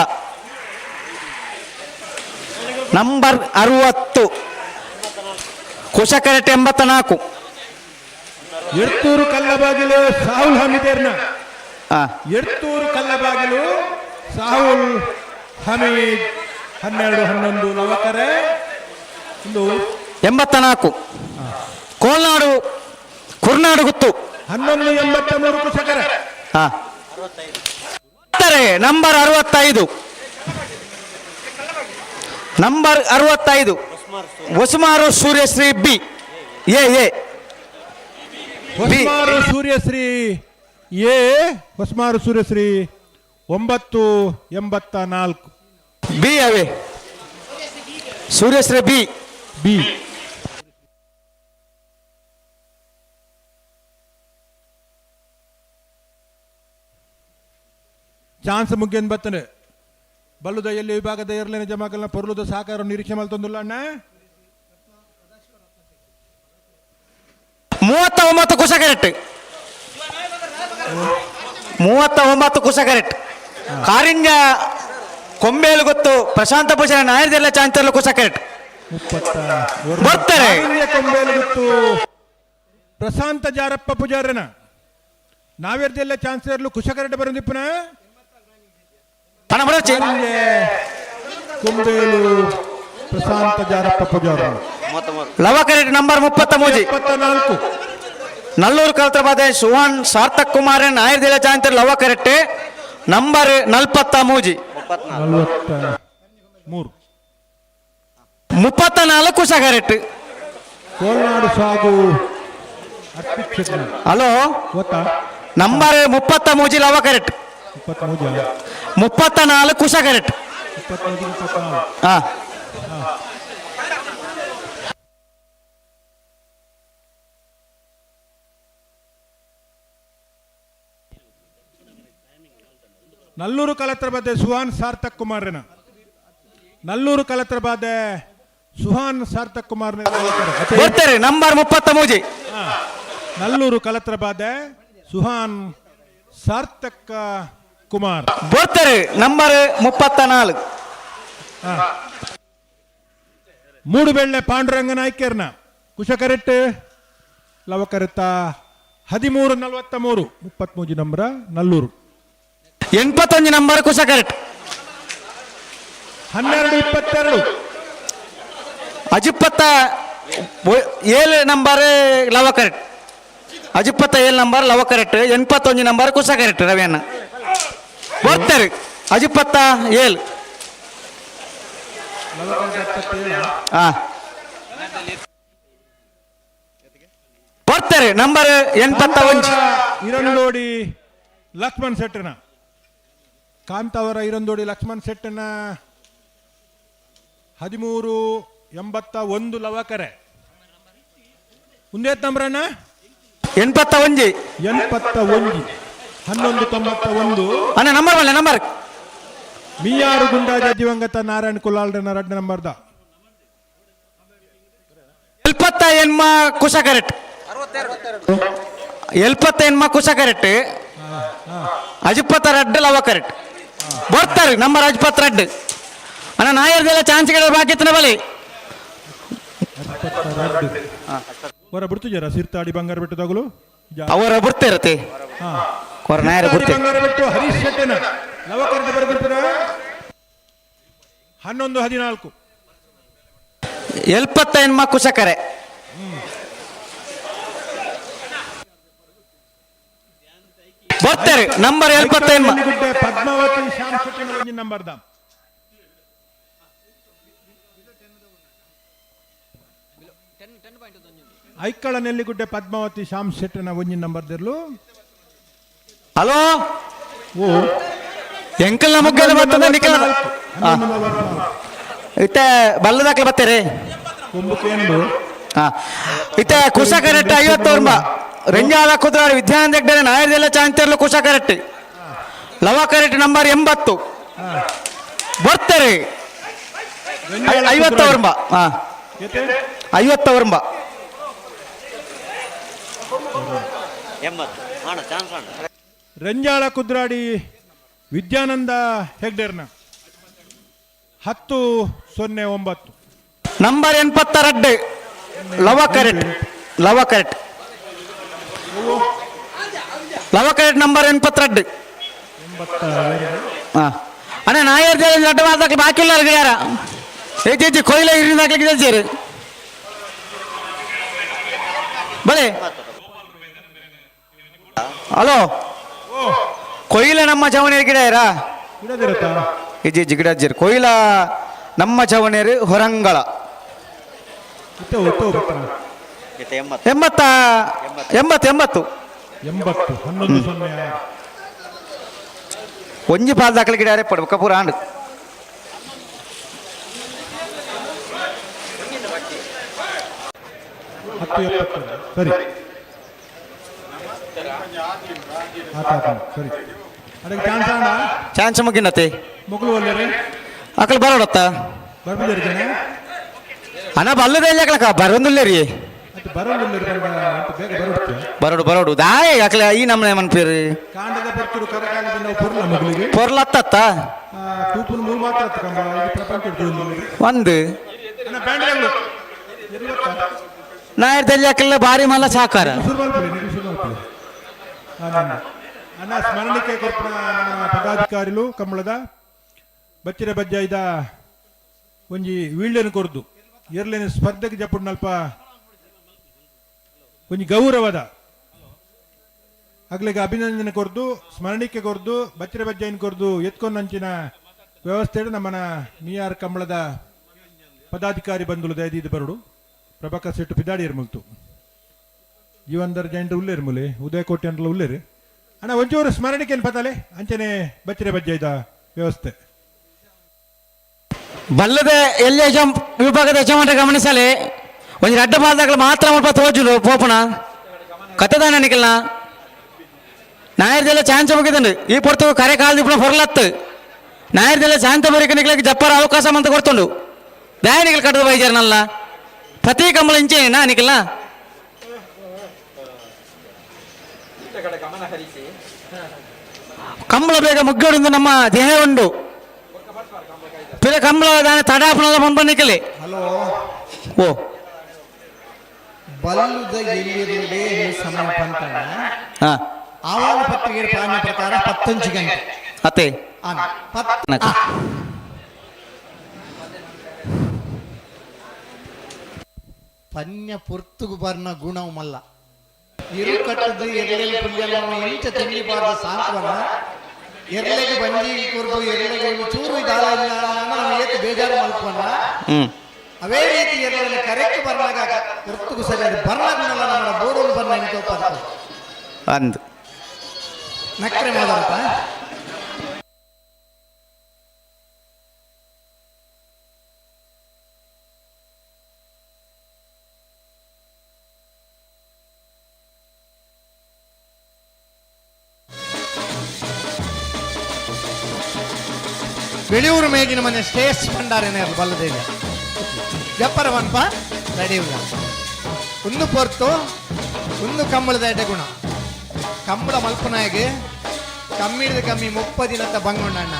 Number 60 Kusha correct 84. ಎಡ್ತೂರು ಕಲ್ಲಬಾಗಿಲು ಸಾಹುಲ್ ಹಮೀದೇರ್ನ. ಎಡ್ತೂರು ಕಲ್ಲಬಾಗಿಲು ಸಾಹುಲ್ ಹಮೀದ್ 12.11 ಲವಕರೆ. ಒಂದು 84 ಕೋಲ್ನಾಡು ಕುರ್ನಾಡು ಗುತ್ತು. 11.83 ಕುಶಕರೆ. ಹಾ number 65. Number 65 Hosumaru Suryashree B A A. Hosumaru Suryashree A. Hosumaru Suryashree 9.84. B away Suryashree B. B. Chance ಮುಗಿಯನ್ ಬತ್ತನೆ. ಬಲ್ಲುದ ಎಲ್ಲಿ ವಿಭಾಗದ ಎರಲನೆ ಜಮಾಕಲ್ನ ಪೊರ್ಲುದ ಸಹಕಾರ ನಿರೀಕ್ಷೆ ಮಲ್ತೊಂದುಲ್ಲ ಅಣ್ಣ. 39 ಕುಶ ಕರೆಕ್ಟ್. 39 ಕುಶ ಕರೆಕ್ಟ್. ಕಾರಿಂಜ ಕೊಂಬೇಲು ಗೊತ್ತು ಪ್ರಶಾಂತ ಭೂಷಣ ನಾಯರ್ದೆಲ್ಲ ಚಾಂಚರ್ಲ ಕುಶ ಕರೆಕ್ಟ್. ಬರ್ತಾರೆ. ಕೊಂಬೇಲು ಗೊತ್ತು ಪ್ರಶಾಂತ ಜಾರಪ್ಪ ಪೂಜಾರನ ನಾವೇರ್ದೆಲ್ಲ ಚಾನ್ಸಲರ್ಲು ಕುಶ ಕರೆಕ್ಟ್ ಬರಂದಿಪ್ಪನ. ಕೊಂಬೇಲು ಪ್ರಶಾಂತ ಜಾರಪ್ಪ ಪೂಜಾರ. Lava correct number 33. 24. ನಲ್ಲೂರು ಕಲ್ತ್ರಬಾದೆ ಸುಹಾನ್ ಸಾರ್ಥಕ್ ಕುಮಾರ್ ನಾಯರ್ದೆಲ್ಲ ಚಾಂಚರ್ Lava correct number 43. 43. 34 Kusha correct. Kolnadu ಸಾಗು. ಹಲೋ ಗೊತ್ತಾ? Number 33 Lava correct. 33. 34 Kusha correct. 23 34. ಹಾ ನಲ್ಲೂರು ಕಲತ್ರಬಾದೆ ಸುಹಾನ್ ಸಾರ್ಥಕ್ ಕುಮಾರ್ನ. ನಲ್ಲೂರು ಕಲತ್ರಬಾದೆ ಸುಹಾನ್ ಸಾರ್ಥಕ್ ಕುಮಾರ್. ಬರ್ತಾರೆ ನಂಬರ್ 33. ನಲ್ಲೂರು ಕಲತ್ರಬಾದೆ ಸುಹಾನ್ ಸಾರ್ಥಕ್ ಕುಮಾರ್. ಬರ್ತಾರೆ number 34. Moodubelle Panduranga ನಾಯ್ಕರ್ನ ಕುಶಕರೆಟ್ ಲವಕರೆತ್ತ 13:43 33 number Nallur. 81 number ಕುಶಕರೆಟ್. 12:22. ಅಜಿಪ್ಪತ್ತ 7 number ಲವಕರೆಟ್. ಅಜಿಪ್ಪತ್ತ 7 number ಲವಕರೆಟ್. 81 number ಕುಶಕರೆಟ್ ರವಿಯಣ್ಣ ಬರ್ತಾರೆ. ಅಜಿಪ್ಪತ್ತ 7. ಹಾ ಬರ್ತಾರೆ ನಂಬರ್ 81. ಇರಂದೋಡಿ ಲಕ್ಷ್ಮಣ್ ಸೆಟ್ಟನ ಕಾಂತಾವರ ಇರಂದೋಡಿ ಲಕ್ಷ್ಮಣ್ ಸೆಟ್ಟನ 13:81 ಲವಕರೆ. ಒಂದೇತ್ ನಂಬರಣ್ಣ? 81. 81 11:91. ಅಣ್ಣ ನಂಬರ್ ಮಲ್ಲ ನಂಬರ್. ಮಿಯಾರು ಗುಂಡಾಜ ದಿವಂಗತ ನಾರಾಯಣ್ ಕುಲಾಲ್ರನ ರಡ್ಡ ನಂಬರ್ದ. 78 ಕುಶ ಕರೆಕ್ಟ್. 78 ಕುಶ ಕರೆಕ್ಟ್. ಅಜಿಪ್ಪತ್ತ ರಡ್ಡು ಲವ ಕರೆಕ್ಟ್. ಬರ್ತಾರೆ ನಂಬರ್ ಅಜಿಪ್ಪತ್ತ ರಡ್ಡು. ಅಣ್ಣ ನಾಯರ್ದೆಲ್ಲ ಚಾನ್ಸ್ಗಳ ಬಾಕಿ ಇತ್ತು ಬಲಿ. ಹೊರ ಬಿಡ್ತಿದ್ದೀರಾ ಸಿರ್ತಾಡಿ ಬಂಗಾರ ಬೆಟ್ಟದಾಗಲು? ಅವರ ಬಿಡ್ತಿರತ್ತೆ. ಹೊರ ನಾಯರ ಬಿಡ್ತೆ. ಬಂಗಾರ ಬೆಟ್ಟು ಹರೀಶ್ ಶೆಟ್ಟನ ಲವಕರೆಟ್ ಬರೆದಿರ್ತಾರ 11:14. 78 ಕುಶಕರೆ. ಬರ್ತಾರೆ ನಂಬರ್ 78. ಗುಡ್ಡೆ ಪದ್ಮಾವತಿ ಶ್ಯಾಮ್ ಶೆಟ್ಟನ ನಂಬರ್ದ. ಐಕ್ಕಳ ನೆಲ್ಲಿಗುಡ್ಡೆ ಪದ್ಮಾವತಿ ಶ್ಯಾಮ್ ಶೆಟ್ಟನ ಒಂಜಿನ ನಂಬರ್ ದಿರ್ಲು. ಹಲೋ ಓ ಎಂಕಲ್ನ ಮುಗ್ಗದ ಬರ್ತದ ನಿಖಲ್ ಇತ್ತೆ ಬಲ್ಲದಾಕ್ಲ ಬರ್ತಾರೆ. ಇತ್ತೆ ಕುಶ ಕರೆಕ್ಟ್ 50 ರೆಂಜಾಲ ಕುದ್ರಾಡಿ ವಿದ್ಯಾನಂದ ಹೆಗ್ಡೆ ನಾಯರ್ದೆಲ್ಲ ಚಾಂತಿರ್ಲು Kusha correct. Lava correct number 80 ಬರ್ತಾರೆ. 50 ಹಾ 50. ರಂಜಾಳ ಕುದ್ರಾಡಿ ವಿದ್ಯಾನಂದ ಹೆಗ್ಡೇರ್ನ 10:09. Number 82 Lava correct. Lava correct. Lava correct number 82. ಹಾ ಅಣ್ಣ ನಾಯರ್ ಅಡ್ಡ ಮಾತಾಕ್ಲಿ ಬಾಕಿ ಇಲ್ಲ ಯಾರ ಏ ಕೊಯ್ಲ ಇರಿದಾಕ್ಲಿಕ್ಕೆ ಸೇರಿ ಬಲೆ. ಹಲೋ ಕೊಯ್ಲ ನಮ್ಮ ಚವಣಿಯರ್ ಗಿಡ ಇರಾ ಇಜ್ಜಿ ಇಜ್ಜಿ ಗಿಡ ಅಜ್ಜಿರು ಕೊಯ್ಲ ನಮ್ಮ ಚವಣಿಯರು ಹೊರಂಗಳ 80 80 80 80 11:06. ಒಂಜಿ ಪಾಲ್ ದಾಖಲೆ ಗಿಡ ಪಡು ಕಪೂರ ಆಂಡ್. ಸರಿ ಸರಿ ಅದಕ್ಕೆ ಚಾನ್ಸ್ ಅಣ್ಣ ಚಾನ್ಸ್ ಮುಗಿನತೆ ಮೊಗಲು ಒಲ್ಲೆರೆ ಅಕಲ್ ಬರೋಡತ್ತ ಬರ್ಬಿದ್ದಾರೆ ಜನ ಅಣ್ಣ ಬಲ್ಲದ ಎಲ್ಲಿ ಅಕಲಕ ಬರೋದಿಲ್ಲ ರೀ. ಬೇಗ ಬರೋಡುತ್ತೆ. ಬರೋಡು ಬರೋಡು ದಾಯ ಅಕಲ ಈ ನಮ್ಮನೆ ಮನ್ಪೇರಿ ಕಾಂಡದ ಬರ್ತಿರು ಕರಕಾಲದಿಂದ ಪೊರ್ಲ ಮಗಳಿಗೆ ಪೊರ್ಲತ್ತತ್ತ ತೂಪುನ ಮೂರು ಮಾತ್ರ ಕಂಬ ಇದು ಪ್ರಪಂಚ ಒಂದು ಅಣ್ಣ ಬ್ಯಾಂಡ್ ನಾಯರ್ದಲ್ಲಿ ಅಕಲ ಭಾರಿ ಮಲ್ಲ ಸಾಕಾರ. ಅಣ್ಣ ಸ್ಮರಣಿಕೆ ಕೊರ್ಪುನ ನಮ್ಮ ಪದಾಧಿಕಾರಿಲು ಕಂಬಳದ ಬಚ್ಚಿರ ಬಜ್ಜಾಯ್ದ ಒಂಜಿ ವೀಳ್ಯನ ಕೊರ್ದು ಎರ್ಲೇನ ಸ್ಪರ್ಧೆಗೆ ಜಪ್ಪುಡ್ನಲ್ಪ ಒಂಜಿ ಗೌರವದ ಅಗ್ಲಿಗೆ ಅಭಿನಂದನೆ ಕೊರ್ದು ಸ್ಮರಣಿಕೆ ಕೊರ್ದು ಬಚ್ಚಿರ ಬಜ್ಜಾಯಿನ ಕೊರ್ದು ಎತ್ಕೊಂಡಂಚಿನ ವ್ಯವಸ್ಥೆ ನಮ್ಮನ ಮಿಯಾರ್ ಕಂಬಳದ ಪದಾಧಿಕಾರಿ ಬಂಧುಲು ದಯದೀದ ಬರುಡು ಪ್ರಭಾಕರ್ ಸೆಟ್ಟು ಪಿದಾಡಿಯರ್ ಮುಲ್ತು ಜೀವಂದರ್ ಜೈಂಟ್ ಉಲ್ಲೇರು ಮುಲೆ ಉದಯ ಕೋಟೆ ಅಂಟ್ಲ ಉಲ್ಲೇರು ಅಣ್ಣ ಒಂಚೂರು ಸ್ಮರಣಿಕೆ ಪತಾಲೆ ಅಂಚನೆ ಬಚ್ಚಿರೆ ಬಜ್ಜಾಯ್ದ ವ್ಯವಸ್ಥೆ. ಬಲ್ಲದ ಎಲ್ಲಿ ವಿಭಾಗದ ಯಜಮಾನರ ಗಮನಿಸಲಿ ಒಂಜಿ ರಡ್ಡ ಬಾಲ್ದಾಗಲು ಮಾತ್ರ ಮುಲ್ಪ ತೋಜುಲು ಪೋಪಣ ಕತೆದಾನ ನಿಕಲ್ನ ನಾಯರ್ದೆಲ್ಲ ಚಾನ್ಸ್ ಮುಗಿದಂಡು ಈ ಪೊರ್ತು ಕರೆ ಕಾಲ್ ದಿಪ್ಪಣ ಹೊರಲತ್ತು ನಾಯರ್ದೆಲ್ಲ ಶಾಂತ ಬರಿಕ ನಿಕ್ಲಕ್ಕೆ ಜಪ್ಪರ ಅವಕಾಶ ಅಂತ ಕೊಡ್ತುಂಡು ದಾಯ ನಿಕಲ್ ಕಟ್ಟದ ಬೈಜಾರನಲ್ಲ ಪ್ರತಿ ಕಂಬಳ ಇಂಚೆ ನಾ ನಿಕಲ್ನ. ಕಂಬಳ ಬೇಗ ಮುಗ್ಗಡಿಂದ ನಮ್ಮ ದೇಹ ಉಂಡು ಪಿರ ಕಂಬಳ ದಾನೆ ತಡಾಪಣದ ಪಂಪ ನಿಕಲಿ. ಹಲೋ. ಓ. ಬಲ್ಲುದ ಎಲ್ಲಿರಲೇ ಸಮಯ ಪಂತಣ್ಣ. ಹಾ. ಆಹ್ವಾನ ಪತ್ರಿಕೆ ಪಾಲನೆ ಪ್ರಕಾರ 10 ಗಂಟೆ. ಅತ್ತೆ. ಆನ ನಕ. ಪನ್ಯ ಪೊರ್ತುಗು ಬರ್ನ ಗುಣವು ಮಲ್ಲ ಇರು ಕಟ್ಟದ ಎರ್ಲೆಲ್ ಪುಲ್ಯಲ್ಲ ಇಂಚ ತಿಂಡಿಬಾರ್ದ ಸಾಂತ್ವನ ಎರ್ಲೆಗೆ ಬಂಜಿ ಕೊರ್ಬು ಎರ್ಲೆಗೆ ಒಂದು ಚೂರು ದಾಳ ಇಲ್ಲ ನಮ್ಮ ಏತು ಬೇಜಾರು ಮಲ್ಪವನ್ನ. ಅವೇ ರೀತಿ ಎರ್ಲೆಲ್ಲ ಕರೆಕ್ಟ್ ಬರ್ನಾಗ ಪೊರ್ತುಗು ಸರಿಯಾದ ಬರ್ನ ಗುಣಲ್ಲ ನಮ್ಮ ಬೋರ್ಡ್ ಬರ್ನ ಇಂತ ಅಂದ್ ನಕ್ರೆ ಮಾತಾಡತ್ತ. ಬೆಳಿಯೂರು ಮೇಗಿನ ಮನೆ ಶ್ರೇಯಸ್ ಭಂಡಾರನೇ ಬಲ್ಲದೇವ ಜಪ್ಪರ ವನ್ಪ ರೆಡಿ ಇಲ್ಲ. ಒಂದು ಪೊರ್ತು ಒಂದು ಕಂಬಳದ ಎಡೆ ಗುಣ ಕಂಬಳ ಮಲ್ಪನಾಗೆ ಕಮ್ಮಿಡಿದ ಕಮ್ಮಿ 30 ದಿನತ್ತ ಬಂಗುಂಡಣ್ಣ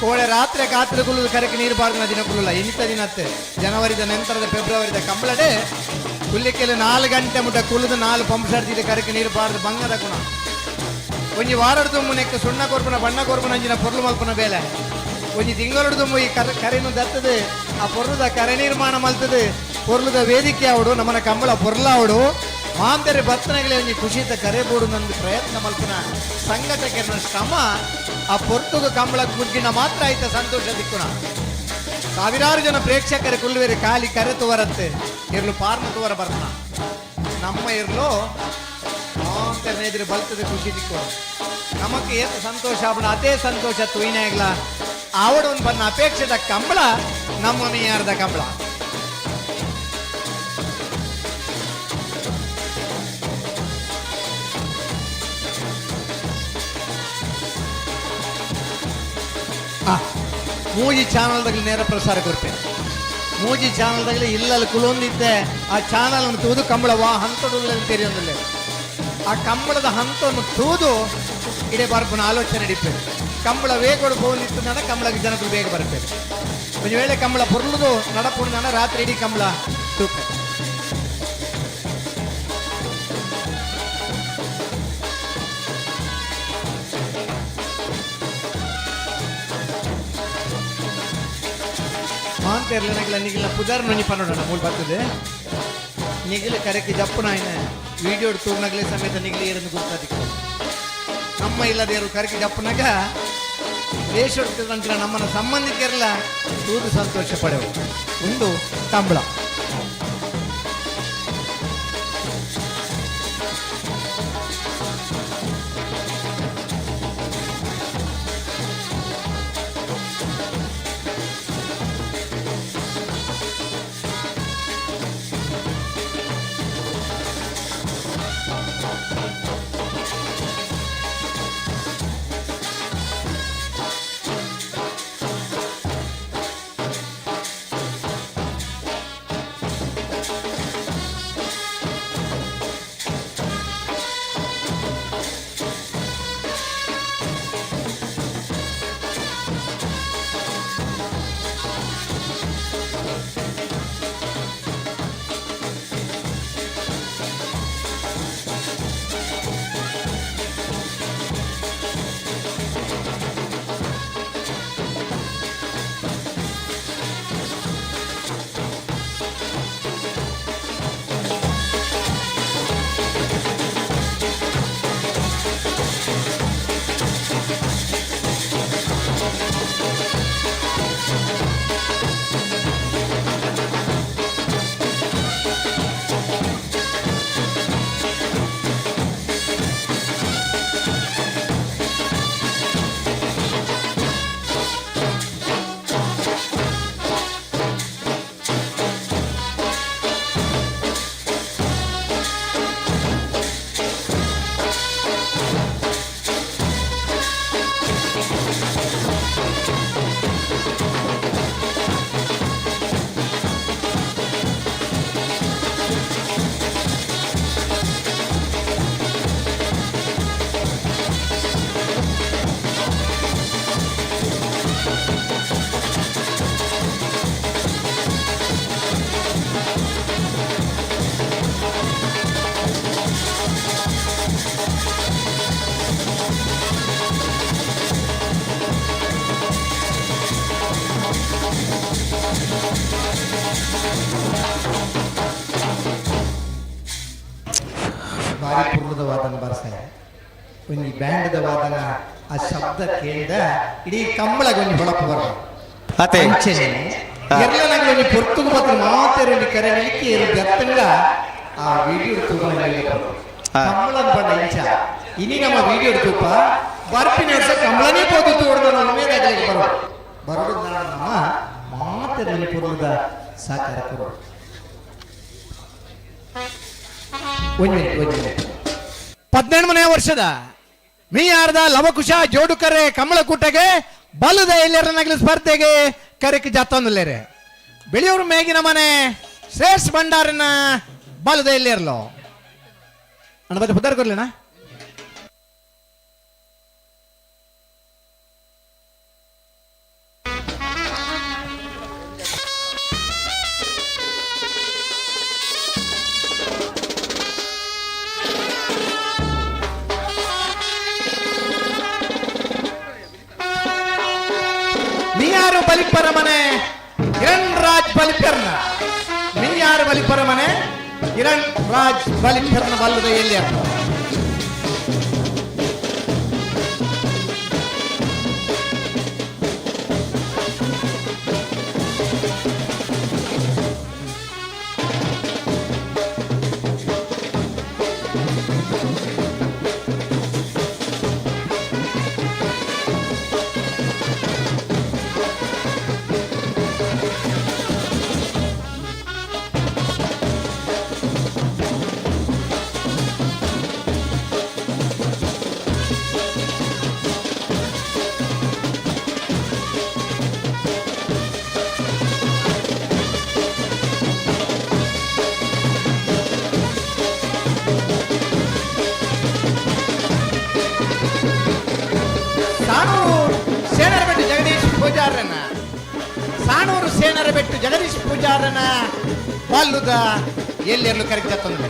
ಕೋಳೆ ರಾತ್ರಿ ಕಾತ್ರೆ ಕುಲ್ಲುದು ಕರೆಕ್ ನೀರು ಬಾರ್ದ ದಿನ ಕುಲ್ಲಲ್ಲ ಇಂಥ ದಿನತ್ತೆ ಜನವರಿದ ನಂತರದ ಫೆಬ್ರವರಿದ ಕಂಬಳಡೆ ಕುಲ್ಲಿಕ್ಕೆಲ್ಲ 4 ಗಂಟೆ ಮುಟ್ಟ ಕುಲ್ಲುದು 4 ಪಂಪ್ ಸೆಟ್ ಕರೆಕ್ ನೀರು ಬಾರ್ದು ಬಂಗದ ಗುಣ. ಒಂಜಿ ವಾರಡ್ ದುಮ್ಮು ನೆಕ್ಕ ಸುಣ್ಣ ಕೊರ್ಪುನ ಬಣ್ಣ ಕೊರ್ಪುನ ಅಂಚಿನ ಪೊರ್ಲು ಮಲ್ಪುನ ಬೇಲೆ ಒಂಜಿ ತಿಂಗಳೊಡು ದುಮ್ಮು ಈ ಕರೆನು ದತ್ತದೆ ಆ ಪೊರ್ಲುದ ಕರೆ ನಿರ್ಮಾಣ ಮಲ್ತದೆ ಪೊರ್ಲುದ ವೇದಿಕೆ ಅವಡು ನಮ್ಮನ ಕಂಬಳ ಪೊರ್ಲಾವಡು ಮಾಂದರೆ ಬರ್ತನಗಳೇ ಒಂಜಿ ಖುಷಿತ ಕರೆ ಬೋಡು ನಂದು ಪ್ರಯತ್ನ ಮಲ್ಪುನ ಸಂಘಟಕರನ ಶ್ರಮ ಆ ಪೊರ್ತುಗು ಕಂಬಳ ಮುಗ್ಗಿನ ಮಾತ್ರ ಆಯ್ತ ಸಂತೋಷ ದಿಕ್ಕುನ. ಸಾವಿರಾರು ಜನ ಪ್ರೇಕ್ಷಕರ ಕುಲ್ಲುವೆರೆ ಖಾಲಿ ಕರೆ ತುವರತ್ತೆ ಇರ್ಲು ಪಾರ್ನ ತುವರ ಬರ್ನ ನಮ್ಮ ಇರ್ಲು ಮಾಂತರನೇ ಎದುರು ಬಲ್ತದೆ ಖುಷಿ ದಿಕ್ಕು ನಮಕ್ ಏತ ಸಂತೋಷ ಆಪಣ ಅದೇ ಸಂತೋಷ ತುಯ್ನಾಗ್ಲ ಆವಡೊಂದು ಬನ್ನ ಅಪೇಕ್ಷೆದ ಕಂಬಳ ನಮ್ಮ ಯಾರ್ದ ಕಂಬಳ. ಮೂಜಿ ಚಾನಲ್ದಾಗಲಿ ನೇರ ಪ್ರಸಾರ ಕೊರ್ಪೆ ಮೂಜಿ ಚಾನಲ್ದಾಗಲಿ ಇಲ್ಲಲ್ಲಿ ಕುಲೊಂದಿದ್ದೆ ಆ ಚಾನಲ್ ಅನ್ನು ತೂದು ಕಂಬಳ ವಾ ಹಂತಡುಲ್ಲ ತೆರೆಯೊಂದಿಲ್ಲ ಆ ಕಂಬಳದ ಹಂತವನ್ನು ತೂದು ಇಡೇ ಬರ್ಪುನ ಆಲೋಚನೆ ನಡಿಪೆ ಕಂಬಳ ವೇಗೋಡು ಹೋಗ್ಲಿತ್ತು ನಡ ಕಂಬಳಕ್ಕೆ ಜನಗಳು ಬೇಗ ಬರ್ಪೆ ಒಂದು ವೇಳೆ ಕಂಬಳ ಪೊರ್ಲುದು ನಡಪುಣ ರಾತ್ರಿ ಇಡೀ ಕಂಬಳ ತೂಪೆ. ಮಾಂತೇರ್ಲ ನಿಗಿಲ ಪುದಾರ್ ನೊಂಜಿ ಪನ್ನೋಡಣ ಮೂಲ ಬರ್ತದೆ ನಿಗಿಲ ಕರೆಕ್ ಜಪ್ಪುನಾಯಿನ ವಿಡಿಯೋ ತೂರ್ನಗಲೇ ಸಮೇತ ನಿಗಿಲ ಏರನ್ನು ಗುರ್ತಾದಿಕ್ಕು ನಮ್ಮ ಇಲ್ಲದೇರು ಕರೆಕ್ ಜಪ್ಪುನಾಗ ದೇಶ ನಮ್ಮನ್ನ ಸಂಬಂಧಿಕರೆಲ್ಲ ತೂದು ಸಂತೋಷ ಪಡೆವು ಒಂದು ಕಂಬಳ. ಬಾರಿ ಪುರ್ಲದ ವಾದನ ಬರ್ಸಾಯ ಒಂಜಿ ಬ್ಯಾಂಡ್ದ ವಾದನ ಆ ಶಬ್ದ ಕೇಳ್ದ ಇಡೀ ಕಂಬಳಗ ಒಂಜಿ ಹೊಳಪು ಬರ ಅತೆ. ಅಂಚೆನೆ ಎರ್ಲ ನಂಗೆ ಒಂಜಿ ಪೊರ್ತುಗು ಮಾತ್ರ ಮಾತೆರ್ ಒಂಜಿ ಕರೆ ನಿಲಿಕೆ ಏರು ದತ್ತಂಗ ಆ ವಿಡಿಯೋ ತೂಪ ಕಂಬಳನ್ ಪಂಡ ಇಂಚ ಇನಿ ನಮ್ಮ ವಿಡಿಯೋ ತೂಪ ಬರ್ಪಿನ ವರ್ಷ ಕಂಬಳನೇ ಪೋದು ತೋಡ್ದ ಉಮೇದಾಗಲಿಕ್ಕೆ ಬರೋ ಬರೋದು ನಮ್ಮ ಮಾತೆರ್ ಒಂಜಿ ಪೊರ್ಲುದ ಸಹಕಾರ ಕೊರು. ಒಂದು ಮಿನಿಟ್, ಒಂದು ಮಿನಿಟ್. 18ನೇ ವರ್ಷದ ಮೀಯಾರ್ದ ಲವಕುಶ ಜೋಡುಕರೆ ಕಮಲಕೂಟಗೆ ಬಲದ ಎಲ್ಲರನ್ನಾಗಲಿ ಸ್ಪರ್ಧೆಗೆ ಕರೆಕ್ ಜಾತೊಂದುಲ್ಲೇರೆ. ಬೆಳೆಯೂರು ಮೇಗಿನ ಮನೆ ಶ್ರೇಷ್ಠ ಭಂಡಾರನ ಬಲದ ಎಲ್ಲೆರ್ಲೋ ಅಣ್ಣ ಬತ್ತೆ ಪುದ್ದಾರ್ ಕೊರ್ಲೇನಾ? ಮೀಯಾರು ಬಲಿಪರ ಮನೆ ಕಿರಣ್ ರಾಜ್ ಬಲಿಪರ್ನ, ಮೀಯಾರು ಬಲಿಪರ ಮನೆ ಕಿರಣ್ ರಾಜ್ ಬಲಿಪರ್ನ ಬಲ್ಲದ ಎಲ್ಲಿ ಅರ್ಥ? ಸಾಣೂರು ಸೇನರಬೆಟ್ಟು ಜಗದೀಶ್ ಪೂಜಾರನ, ಸಾಣೂರು ಸೇನರಬೆಟ್ಟು ಜಗದೀಶ್ ಪೂಜಾರನ ಬಾಲ್ಲುದ ಎಲ್ಲೆರ್ಲು ಕರೆಕ್ಟ್ ತೊಂದರೆ.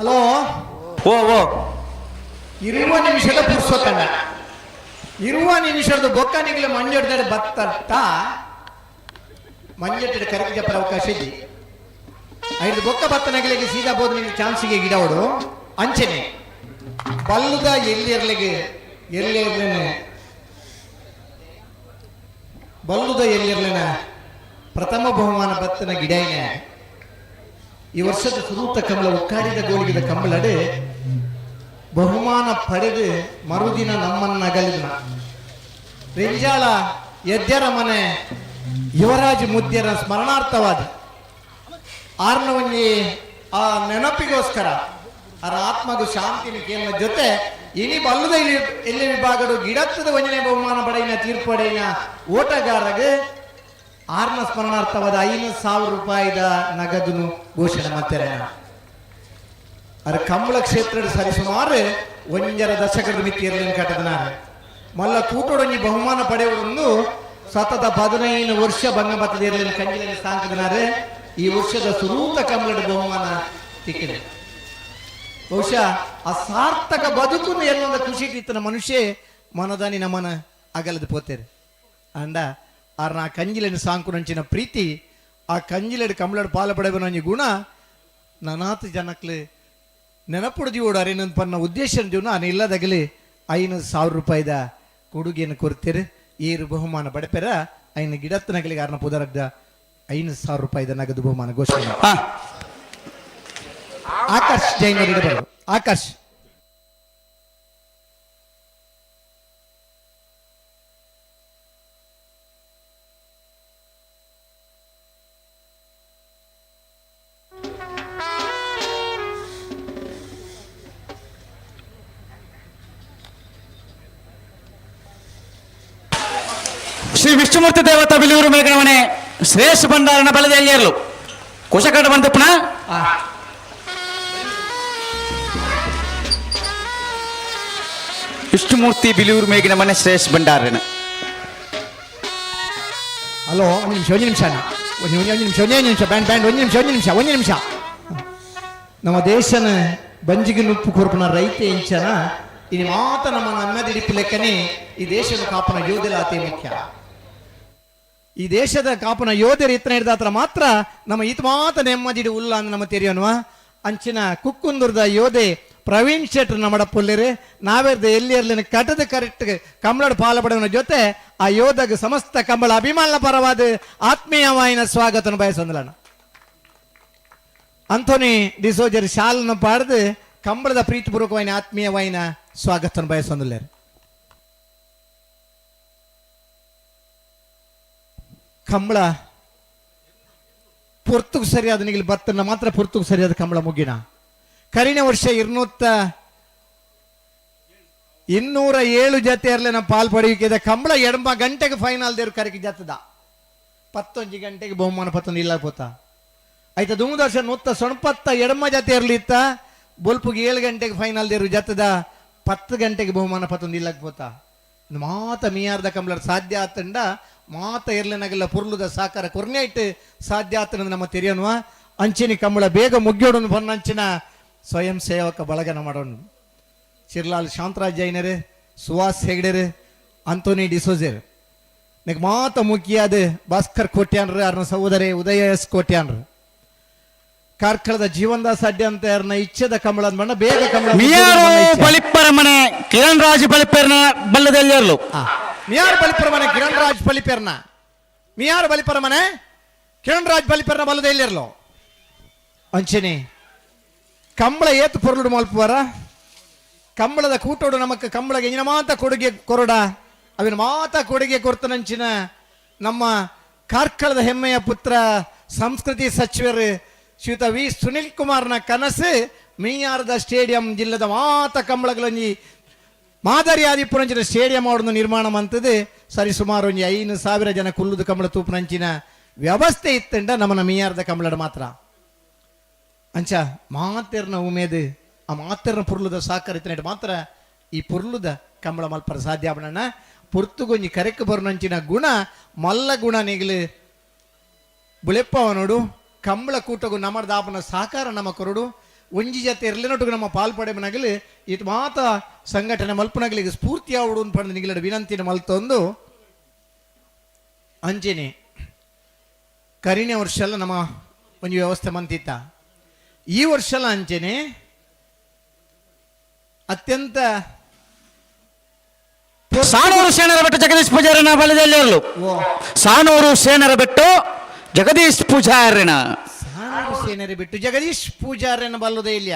ಹಲೋ. ಓ ಓ ಇರುವ ನಿಮಿಷದ ಪುರ್ಸೊತ್ತಣ್ಣ, ಇರುವ ನಿಮಿಷದ ಬೊಕ್ಕನಿಗ್ಲೆ ಮಂಜಡ್ದರೆ ಬತ್ತಟ್ಟ ಮಂಜಟ್ಟದ ಕರೆಕ್ಟ್ ಜಪ್ಪರ ಅವಕಾಶ ಇದ್ದಿ. ಐದು ಬೊಕ್ಕ ಬತ್ತನಗಲಿಗೆ ಸೀದಾ ಬೋದು ನಿಮಗೆ ಚಾನ್ಸಿಗೆ ಗಿಡವಡು ಅಂಚನೆ ಬಲ್ಲದ ಎಲ್ಲಿರ್ಲಿಗೆ ಎಲ್ಲಿರ್ಲೇನೆ ಬಲ್ಲುದ ಎಲ್ಲಿರ್ಲೇನ ಪ್ರಥಮ ಬಹುಮಾನ ಬತ್ತನ ಗಿಡೈನ ಈ ವರ್ಷದ ಸುರೂತ ಕಂಬಳ ಒಕ್ಕಾಡಿದ ಗೋಳಿಗಿದ ಕಂಬಳಡೆ ಬಹುಮಾನ ಪಡೆದು ಮರುದಿನ ನಮ್ಮನ್ನ ಅಗಲಿದ ರೆಂಜಾಳ ಯದ್ಯರ ಮನೆ ಯುವರಾಜ್ ಮುದ್ಯರ ಸ್ಮರಣಾರ್ಥವಾದ ಆರ್ನವನ್ನಿ ಆ ನೆನಪಿಗೋಸ್ಕರ ಅವರ ಆತ್ಮಗೂ ಶಾಂತಿನ ಕೇಳಿನ ಜೊತೆ ಇನಿ ಬಲ್ಲದ ಇಲ್ಲಿ ಎಲ್ಲಿ ವಿಭಾಗಡು ಗಿಡತ್ತದ ಒಂಜನೆ ಬಹುಮಾನ ಪಡೆಯಿನ ತೀರ್ಪಡೆಯಿನ ಓಟಗಾರಗೆ ಆರ್ನ ಸ್ಮರಣಾರ್ಥವಾದ 5,000 ರೂಪಾಯಿದ ನಗದುನು ಘೋಷಣೆ ಮಾಡ್ತಾರೆ. ಅರ ಕಂಬಳ ಕ್ಷೇತ್ರದ ಸರಿಸುಮಾರು 1.5 ದಶಕದ ಮಿತಿಯಲ್ಲಿ ಕಟ್ಟದನಾರೆ ಮಲ್ಲ ಕೂಟೊಡೊಂಜಿ ಬಹುಮಾನ ಪಡೆಯುವುದೊಂದು ಸತತ 15 ವರ್ಷ ಬಂಗಬತ್ತದ ಇರಲಿನ ಕಂಜಿಲಿನ ಸಾಂಕದನಾರೆ ಈ ವರ್ಷದ ಸುರೂತ ಕಂಬಳದ ಬಹುಮಾನ ತಿಕ್ಕಿದೆ. ಬಹುಶಃ ಆ ಸಾರ್ಥಕ ಬದುಕುನು ಎಲ್ಲೊಂದ ಖುಷಿ ಇತ್ತನ ಮನುಷ್ಯ ಮನದಾನಿ ನಮನ ಅಗಲದ ಪೋತೇರು ಅಂಡ ಆರ್ನ ಆ ಕಂಜಿಲಿನ ಸಾಂಕುನಂಚಿನ ಪ್ರೀತಿ ಆ ಕಂಜಿಲಡು ಕಂಬಳಡು ಪಾಲ ಪಡೆವನಂಜಿ ಗುಣ ನನಾತ್ ಜನಕ್ಲು ನೆನಪುಡು ಜೀವಡು ಅರೇನಂತ ಪನ್ನ ಉದ್ದೇಶ ಜೀವನ ಅನ ಇಲ್ಲದಗಲಿ 5,000 ರೂಪಾಯಿದ ಕೊಡುಗೆಯನ್ನು ಕೊಡ್ತೀರಿ ಏರು ಬಹುಮಾನ ಬಡಪೆರ ಐನ ಗಿಡತ್ತನಗಲಿಗೆ ಅರ್ನ ಪುದರಗ್ದ 5,000 ರೂಪಾಯಿದ ನಗದು ಬಹುಮಾನ ಘೋಷಣೆ. ಆಕರ್ಷ್ ಜೈನ್ ಬರೋದು. ಆಕರ್ಷ್ ಶ್ರೀ ವಿಷ್ಣುಮೂರ್ತಿ ದೇವತಾ ಬಿಲಿಯೂರು ಮೇಘನಮನೆ ಶ್ರೇಷ್ಠ ಭಂಡಾರನ ಬಲದಲ್ಲಿಯರ್ಲು ಕುಶಕಟ ಬಂದಪ್ಪನ ವಿಷ್ಣುಮೂರ್ತಿ ಬಿಲಿಯೂರು ಮೇಘಿನ ಮನೆ ಶ್ರೇಷ್ಠ ಭಂಡಾರನ. ಹಲೋ, ಒಂದು ನಿಮಿಷ ಒಂದು ನಿಮಿಷ ಒಂದು ಒಂದು ನಿಮಿಷ ಒಂದೇ ನಿಮಿಷ ಬ್ಯಾಂಡ್ ಬ್ಯಾಂಡ್ ಒಂದು ನಿಮಿಷ ಒಂದು ನಿಮಿಷ ಒಂದು ನಿಮಿಷ. ನಮ್ಮ ದೇಶನ ಬಂಜಿಗೆ ನುಪ್ಪು ಕೊರ್ಪುನ ರೈತ ಇಂಚನ ಇನಿ ಮಾತ ನಮ್ಮ ನಮ್ಮದಿಡಿಪು ಲೆಕ್ಕನೆ ಈ ದೇಶದ ಕಾಪನ ಯೋಧೆಲ ಅತಿ ಮುಖ್ಯ. ಈ ದೇಶದ ಕಾಪನ ಯೋಧರು ಇತ್ತನ ಹಿಡ್ದಾತ್ರ ಮಾತ್ರ ನಮ್ಮ ಈತ ಮಾತ ನೆಮ್ಮದಿಡಿ ಉಲ್ಲ ಅಂದ್ ನಮ್ಮ ತೆರಿಯನ್ವ ಅಂಚಿನ ಕುಕ್ಕುಂದುರ್ದ ಯೋಧೆ ಪ್ರವೀಣ್ ಶೆಟ್ರ್ ನಮ್ಮಡ ಪುಲ್ಲಿರು ನಾವೇರ್ದ ಎಲ್ಲಿ ಇರ್ಲಿನ ಕಟದ ಕರೆಕ್ಟ್ ಕಂಬಳಡ್ ಪಾಲಪಡವನ ಜೊತೆ ಆ ಯೋಧಗ ಸಮಸ್ತ ಕಂಬಳ ಅಭಿಮಾನ ಪರವಾದ ಆತ್ಮೀಯವಾಯಿನ ಸ್ವಾಗತನ ಬಯಸೊಂದಲನ. ಅಂಥೋನಿ ಡಿಸೋಜರ್ ಶಾಲನ್ನು ಪಾಡ್ದು ಕಂಬಳದ ಪ್ರೀತಿಪೂರ್ವಕವಾಯಿನ ಆತ್ಮೀಯವಾಯಿನ ಸ್ವಾಗತನ ಬಯಸೊಂದಲೇರು. ಕಂಬಳ ಪೊರ್ತುಗ್ ಸರಿಯಾದ ನಿಗಿಲ್ ಬತ್ತನ್ನ ಮಾತ್ರ ಪೊರ್ತುಗ್ ಸರಿಯಾದ ಕಂಬಳ ಮುಗಿನ. ಕರಿನ ವರ್ಷ 207 ಜೊತೆ ನಮ್ಮ ಪಾಲ್ ಪಡೆಯುವಿಕೆ ಕಂಬಳ ಎಡಂಬ ಗಂಟೆಗೆ ಫೈನಲ್ ದೇವ್ರು ಕರಕಿ ಜತ್ತದ 11 ಗಂಟೆಗೆ ಬಹುಮಾನ ಪತ್ತೊಂದು ಇಲ್ಲ ಪೋತ ಆಯ್ತಾ. ದುಮುದ ವರ್ಷ ನೂತ್ತ ಸೊಣಪತ್ತ ಎಡಮ ಜಾತಿ ಇರ್ಲಿ ಇತ್ತ ಬೊಲ್ಪುಗೆ 7 ಗಂಟೆಗೆ ಫೈನಲ್ ದೇವ್ರು ಜತ್ತದ 10 ಗಂಟೆಗೆ ಬಹುಮಾನ ಪತ್ತೊಂದು ಇಲ್ಲ ಪೋತ. ಮಾತ ಮೀಯಾರ್ದ ಕಂಬಳ ಸಾಧ್ಯ ಆತಂಡ ಮಾತ ಇರ್ಲಿನಾಗೆಲ್ಲ ಪುರ್ಲುದ ಸಾಕಾರ ಕೊರ್ನೆ ಇಟ್ಟು ಸಾಧ್ಯ ಆತನ ನಮ್ಮ ತೆರೆಯನುವ ಅಂಚಿನ ಕಂಬಳ ಬೇಗ ಮುಗ್ಯೋಡನ್ನು ಬನ್ನಂಚಿನ ಸ್ವಯಂ ಸೇವಕ ಬಳಗನ ಮಾಡೋಣ. ಚಿರ್ಲಾಲ್ ಶಾಂತರಾಜ್ ಜೈನರು, ಸುಹಾಸ್ ಹೆಗ್ಡೆರು, ಅಂಥೋನಿ ಡಿಸೋಜರ್, ನಿಕ್ ಮಾತ ಮುಖ್ಯಾದ ಭಾಸ್ಕರ್ ಕೋಟ್ಯಾನ್ರು, ಅವ್ರನ್ನ ಸಹೋದರಿ ಉದಯ ಎಸ್ ಕೋಟ್ಯಾನ್ರು, ಕಾರ್ಕಳದ ಜೀವನದಾಸ್ ಅಡ್ಡಿ ಅಂತ ಯಾರನ್ನ ಇಚ್ಛದ ಕಂಬಳ ಬಣ್ಣ ಬೇಗ ಕಂಬಳ ಮಿಯಾರು ಬಲಿಪ್ಪರ ಮನೆ ಕಿರಣ್ ರಾಜ್ ಬಲಿಪ್ಪರ್ನ ಬಲ್ಲದಲ್ಲಿರಲು. ಮಿಯಾರು ಬಲಿಪ್ಪರ ಮನೆ ಕಿರಣ್ ರಾಜ್ ಬಲಿಪೆರ್ನ ಮಿಯಾರು ಬಲಿಪ್ಪರ ಮನೆ ಕಿರಣ್ ರಾಜ್ ಬಲಿಪೆರ್ನ ಬಲ್ಲದಲ್ಲಿರಲು. ಅಂಚನೆ ಕಂಬಳ ಏತು ಪೊರುಳು ಮಲ್ಪುವರ ಕಂಬಳದ ಕೂಟೋಡು ನಮಕ್ ಕಂಬಳಗೆ ಇಂಜಿನ ಮಾತ ಕೊಡುಗೆ ಕೊರಡ ಅವಿನ ಮಾತ ಕೊಡುಗೆ ಕೊರ್ತನಂಚಿನ ನಮ್ಮ ಕಾರ್ಕಳದ ಹೆಮ್ಮೆಯ ಪುತ್ರ ಸಂಸ್ಕೃತಿ ಸಚಿವರು ಶ್ರೀಯುತ ವಿ ಸುನಿಲ್ ಕುಮಾರ್ನ ಕನಸು ಮೀಯಾರದ ಸ್ಟೇಡಿಯಂ ಜಿಲ್ಲೆದ ಮಾತ ಕಂಬಳಗಳೊಂಜಿ ಮಾದರಿ ಆದಿಪುರಂಚಿನ ಸ್ಟೇಡಿಯಂ ಅವರನ್ನು ನಿರ್ಮಾಣ ಮಂತದೆ ಸರಿ ಸುಮಾರು ಒಂಜಿ 5,000 ಜನ ಕುಲ್ಲುದು ಕಂಬಳ ತೂಪುನಂಚಿನ ವ್ಯವಸ್ಥೆ ಇತ್ತಂಡ ನಮ್ಮನ ಮೀಯಾರದ ಕಂಬಳಡ ಮಾತ್ರ. ಅಂಚ ಮಾತೆರ್ನ ಉಮೇದು ಆ ಮಾತೆರ್ನ ಪುರ್ಲುದ ಸಾಕರಿತನ ಮಾತ್ರ ಈ ಪುರ್ಲುದ ಕಂಬಳ ಮಲ್ಪರ ಸಾಧ್ಯ ಆಪಣಣ್ಣ. ಪುರ್ತುಗೊಂಜಿ ಕರೆಕ್ ಬರುನಂಚಿನ ಗುಣ ಮಲ್ಲ ಗುಣ ನಿಗಲು ಬುಳೆಪ್ಪವನೋಡು ಕಂಬಳ ಕೂಟಗು ನಮರ್ದಾಪನ ಸಾಕಾರ ನಮ್ಮ ಕೊರಡು ಒಂಜಿ ಜತೆ ಇರ್ಲಿನೊಟ್ಟಿಗೆ ನಮ್ಮ ಪಾಲ್ಪಡೆಮನಗಲಿ ಇಟ್ಟು ಮಾತ ಸಂಘಟನೆ ಮಲ್ಪನಗಲಿಗೆ ಸ್ಫೂರ್ತಿ ಆವಡು ಪಡೆದ ನಿಗಲಡ ವಿನಂತಿನ ಮಲ್ತೊಂದು ಅಂಚಿನಿ ಕರಿಣೆ ವರ್ಷ ಎಲ್ಲ ನಮ್ಮ ಒಂದು ವ್ಯವಸ್ಥೆ ಮಂತಿತ್ತ ಈ ವರ್ಷ ಅಂಚೆನೆ ಅತ್ಯಂತ ಸಾಣೂರು ಸೇನರ ಬೆಟ್ಟು ಜಗದೀಶ್ ಪೂಜಾರನ ಬಲದಲ್ಲಿರಲು. ಸಾಣೂರು ಸೇನರ ಬೆಟ್ಟು ಜಗದೀಶ್ ಪೂಜಾರನ ಸಾಣೂರು ಸೇನರ ಬಿಟ್ಟು ಜಗದೀಶ್ ಪೂಜಾರನ ಬಲ್ಲುದೇ ಇಲ್ಲ.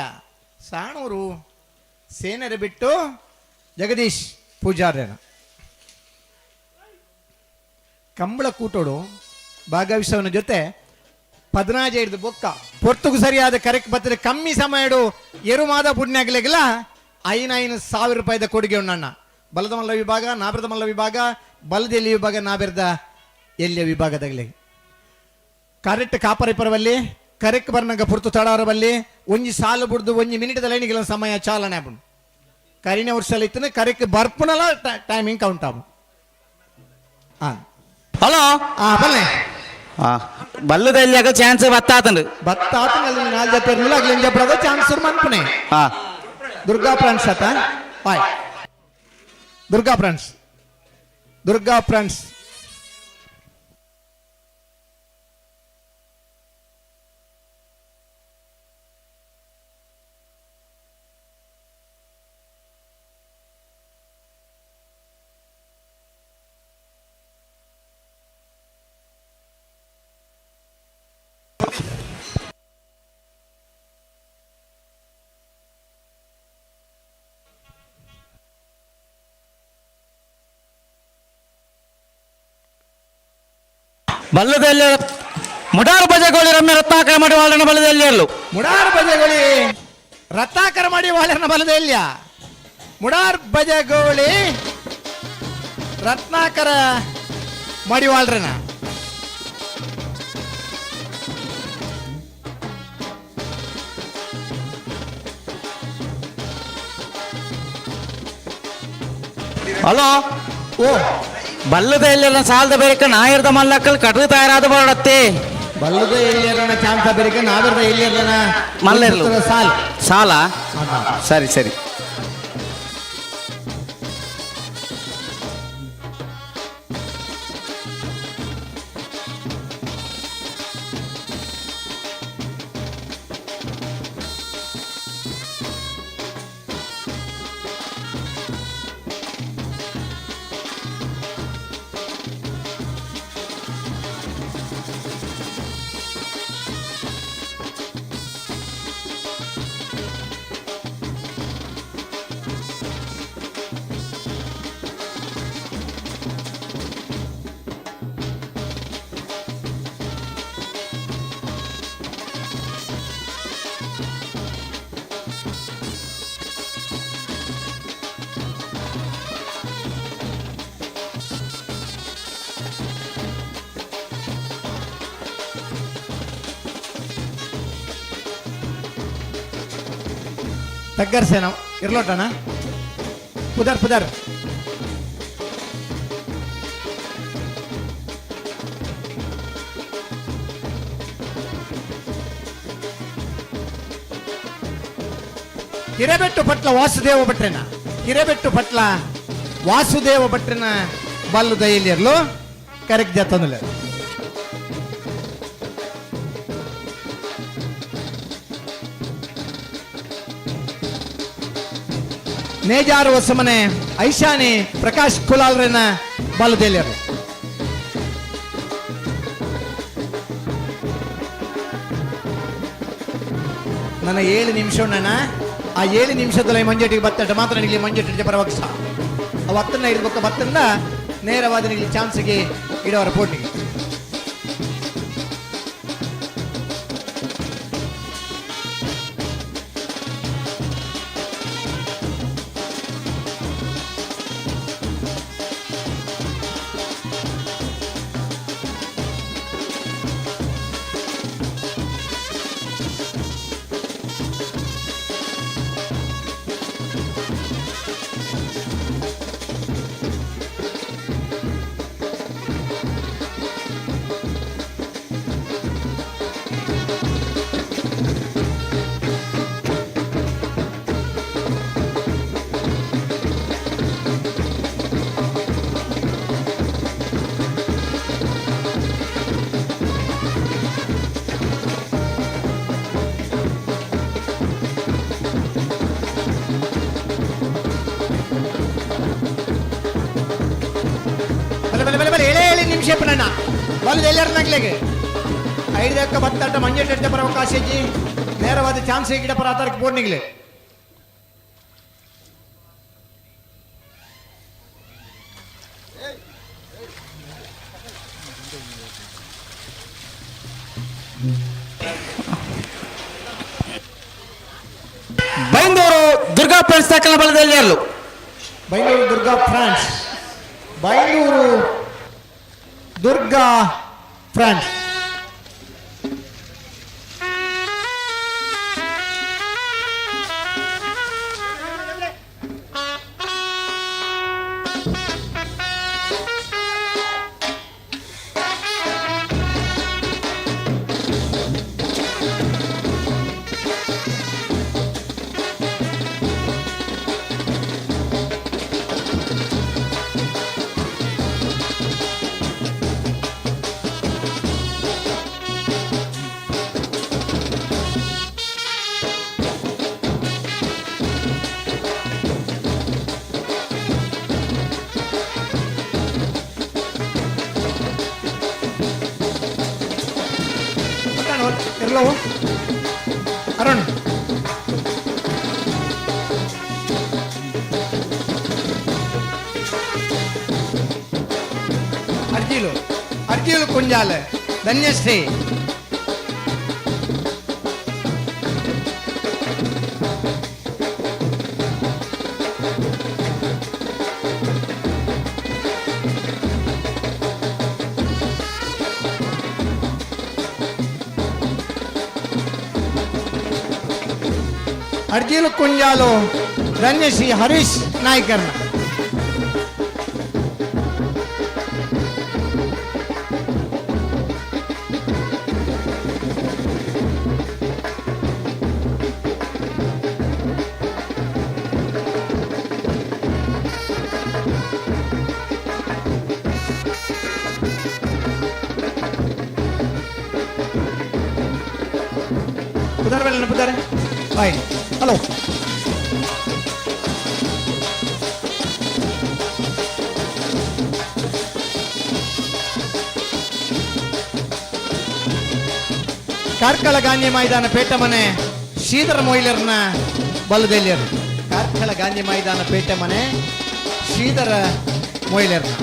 ಸಾಣೂರು ಸೇನರೆ ಬಿಟ್ಟು ಜಗದೀಶ್ ಪೂಜಾರ್ಯನ ಕಂಬಳ ಕೂಟೋಡು ಭಾಗವಹಿಸೋನ ಜೊತೆ ಪದ್ನಾಜ ಹಿಡಿದು ಬೊಕ್ಕ ಪೊರ್ತುಗು ಸರಿಯಾದ ಕರೆಕ್ಟ್ ಬತ್ತರೆ ಕಮ್ಮಿ ಸಮಯಡು ಎರುಮಾದ ಪುಣ್ಯಾಗ್ಲಿಗೆಲ್ಲ 5,000 ರೂಪಾಯಿದ ಕೊಡುಗೆ ಉಣ್ಣಣ್ಣ. ಬಲದ ಮಲ್ಲ ವಿಭಾಗ, ನಾಬಿರದ ಮಲ್ಲ ವಿಭಾಗ, ಬಲದ ಎಲ್ಲಿ ವಿಭಾಗ, ನಾಬಿರದ ಎಲ್ಲಿಯ ವಿಭಾಗದಾಗಲಿ ಕರೆಕ್ಟ್ ಕಾಪರಿ ಪರವಲ್ಲಿ ಕರೆಕ್ಟ್ ಬರ್ನಂಗ ಪುರ್ತು ತಡಾರವಲ್ಲಿ ಒಂಜಿ ಸಾಲು ಬುಡ್ದು ಒಂಜಿ ಮಿನಿಟ್ ಲೈನಿಗೆಲ್ಲ ಸಮಯ ಚಾಲನೆ ಆಪುಂಡು. ಕರಿನ ವರ್ಷ ಇತ್ತನೆ ಕರೆಕ್ಟ್ ಬರ್ಪುನಲ ಟೈಮಿಂಗ್ ಕೌಂಟ್ ಆಪು. ಹಲೋ ಬಲ್ಲೆ ಬಲ್ಲದ ಎಲ್ಲಿಯಾಗ ಚಾನ್ಸ್ ಬತ್ತಾತಂಡು ಬತ್ತಾತಂಡು ನಾಲ್ ಜೊತೆ ಅಗ್ಲಿಂಜ ಬರದ ಚಾನ್ಸ್ ಮನ್ಪುನೆ. ದುರ್ಗಾ ಫ್ರೆಂಡ್ಸ್ ಆತ bye. Durga friends, Durga friends. ಬಲ್ಲದಲ್ಲಿ ಮುಡಾರು ಬಜೆಗೋಳಿ ರಮ್ಯ ರತ್ನಾಕರ ಮಾಡಿ ವಾಳನ ಬಲದಲ್ಲಿ ಅಲ್ಲು. ಮುಡಾರ್ ಬಜೆಗೋಳಿ ರತ್ನಾಕರ ಮಾಡಿ ವಾಳನ ಬಲದೆಲ್ಲಿಯ ಮುಡಾರ್ ಬಜೆಗೋಳಿ ರತ್ನಾಕರ ಮಡಿವಾಳ್ರನ. ಹಲೋ ಓ ಬಲ್ಲದ ಎಲ್ಲರ ಸಾಲದ ಬೇರೆ ನಾಯರ್ದ ಮಲ್ಲಕ್ಕಲ್ ಕಟು ತಯಾರಾದ ಬರಡತ್ತೆ. ಬಲ್ಲದ ಎಲ್ಲಿಯರನ ಚಾನ್ಸ ಬೇರೆ ನಾವಿರದ ಎಲ್ಲಿಯರನ ಮಲ್ಲೆರ್ಲು ಸಾಲ್ ಸಾಲ. ಸರಿ ಸರಿ. ತಗ್ಗರ್ಸೇನ ಇರ್ಲೋಟಣ ಪುದರ್ ಪುದರ್ ಹಿರೇಬೆಟ್ಟು ಪಟ್ಲ ವಾಸುದೇವ ಭಟ್ರನ, ಹಿರೇಬೆಟ್ಟು ಪಟ್ಲ ವಾಸುದೇವ ಭಟ್ರನ ಬಲ್ಲು ದೈಲಿಯರ್ಲು ಕರೆಕ್ಟ್ ಜತ್ತಂದ್ರೆ. ನೇಜಾರು ಹೊಸಮನೆ ಐಶಾನಿ ಪ್ರಕಾಶ್ ಕುಲಾಲ್ರನ್ನ ಬಲ್ಲದೇಲಿಯರು. ನನ್ನ 7 ನಿಮಿಷ ನನ್ನ ಆ 7 ನಿಮಿಷದಲ್ಲಿ ಮಂಜೆಟ್ಟಿಗೆ ಬತ್ತಟ ಮಾತ್ರ ಇಲ್ಲಿ ಮಂಜೆಟ್ಟಿ ಪರವಕ್ಷ ಅವು ಹತ್ತನ್ನ ಹಿಡಿದ ಬತ್ತನ್ನ ನೇರವಾದ ಇಲ್ಲಿ ಚಾನ್ಸ್ಗೆ ಇಡೋರ ಪೋಟಿಗೆ. ನಿಮಿಷ ಬಲ್ದ ಎಲ್ಲರ ನಗ್ಲೆಗೆ ಐದಕ್ಕ ಬತ್ತಾಟ ಮಂಜೆಟ್ ಪರ ಅವಕಾಶ ನೇರವಾದ ಚಾನ್ಸ್ ಗಿಡ ಪರ ಆತರಕ್ಕೆ ಬೋರ್ನಿಗ್ಲೆ. Byndoor Durga friends ದಾಖಲ ಬಲದಲ್ಲಿ ಅಲ್ಲು. Byndoor Durga friends, Byndoor Durga friends. ಎಲ್ಲವೂ ಅರುಣ್. ಅರ್ಜಿಲು ಅರ್ಜಿಲು ಕುಂಜಾಲ ಧನ್ಯಶ್ರೀ. ಅರ್ಜಿಲು ಕುಂಜಾಲು ಧನ್ಯಶ್ರೀ ಹರೀಶ್ ನಾಯ್ಕರ್ನ. ಪುದಾರ್ ಮೇಲೆ ಪುದಾರೆ ಬಾಯ್ ಹಲೋ. ಕಾರ್ಕಳ ಗಾಂಧಿ ಮೈದಾನ ಪೇಟೆ ಮನೆ ಶ್ರೀಧರ ಮೊಯ್ಲರ್ನ ಬಲದೆಲ್ಲಿಯರು. ಕಾರ್ಕಳ ಗಾಂಧಿ ಮೈದಾನ ಪೇಟೆ ಮನೆ ಶ್ರೀಧರ ಮೊಯ್ಲರ್ನ.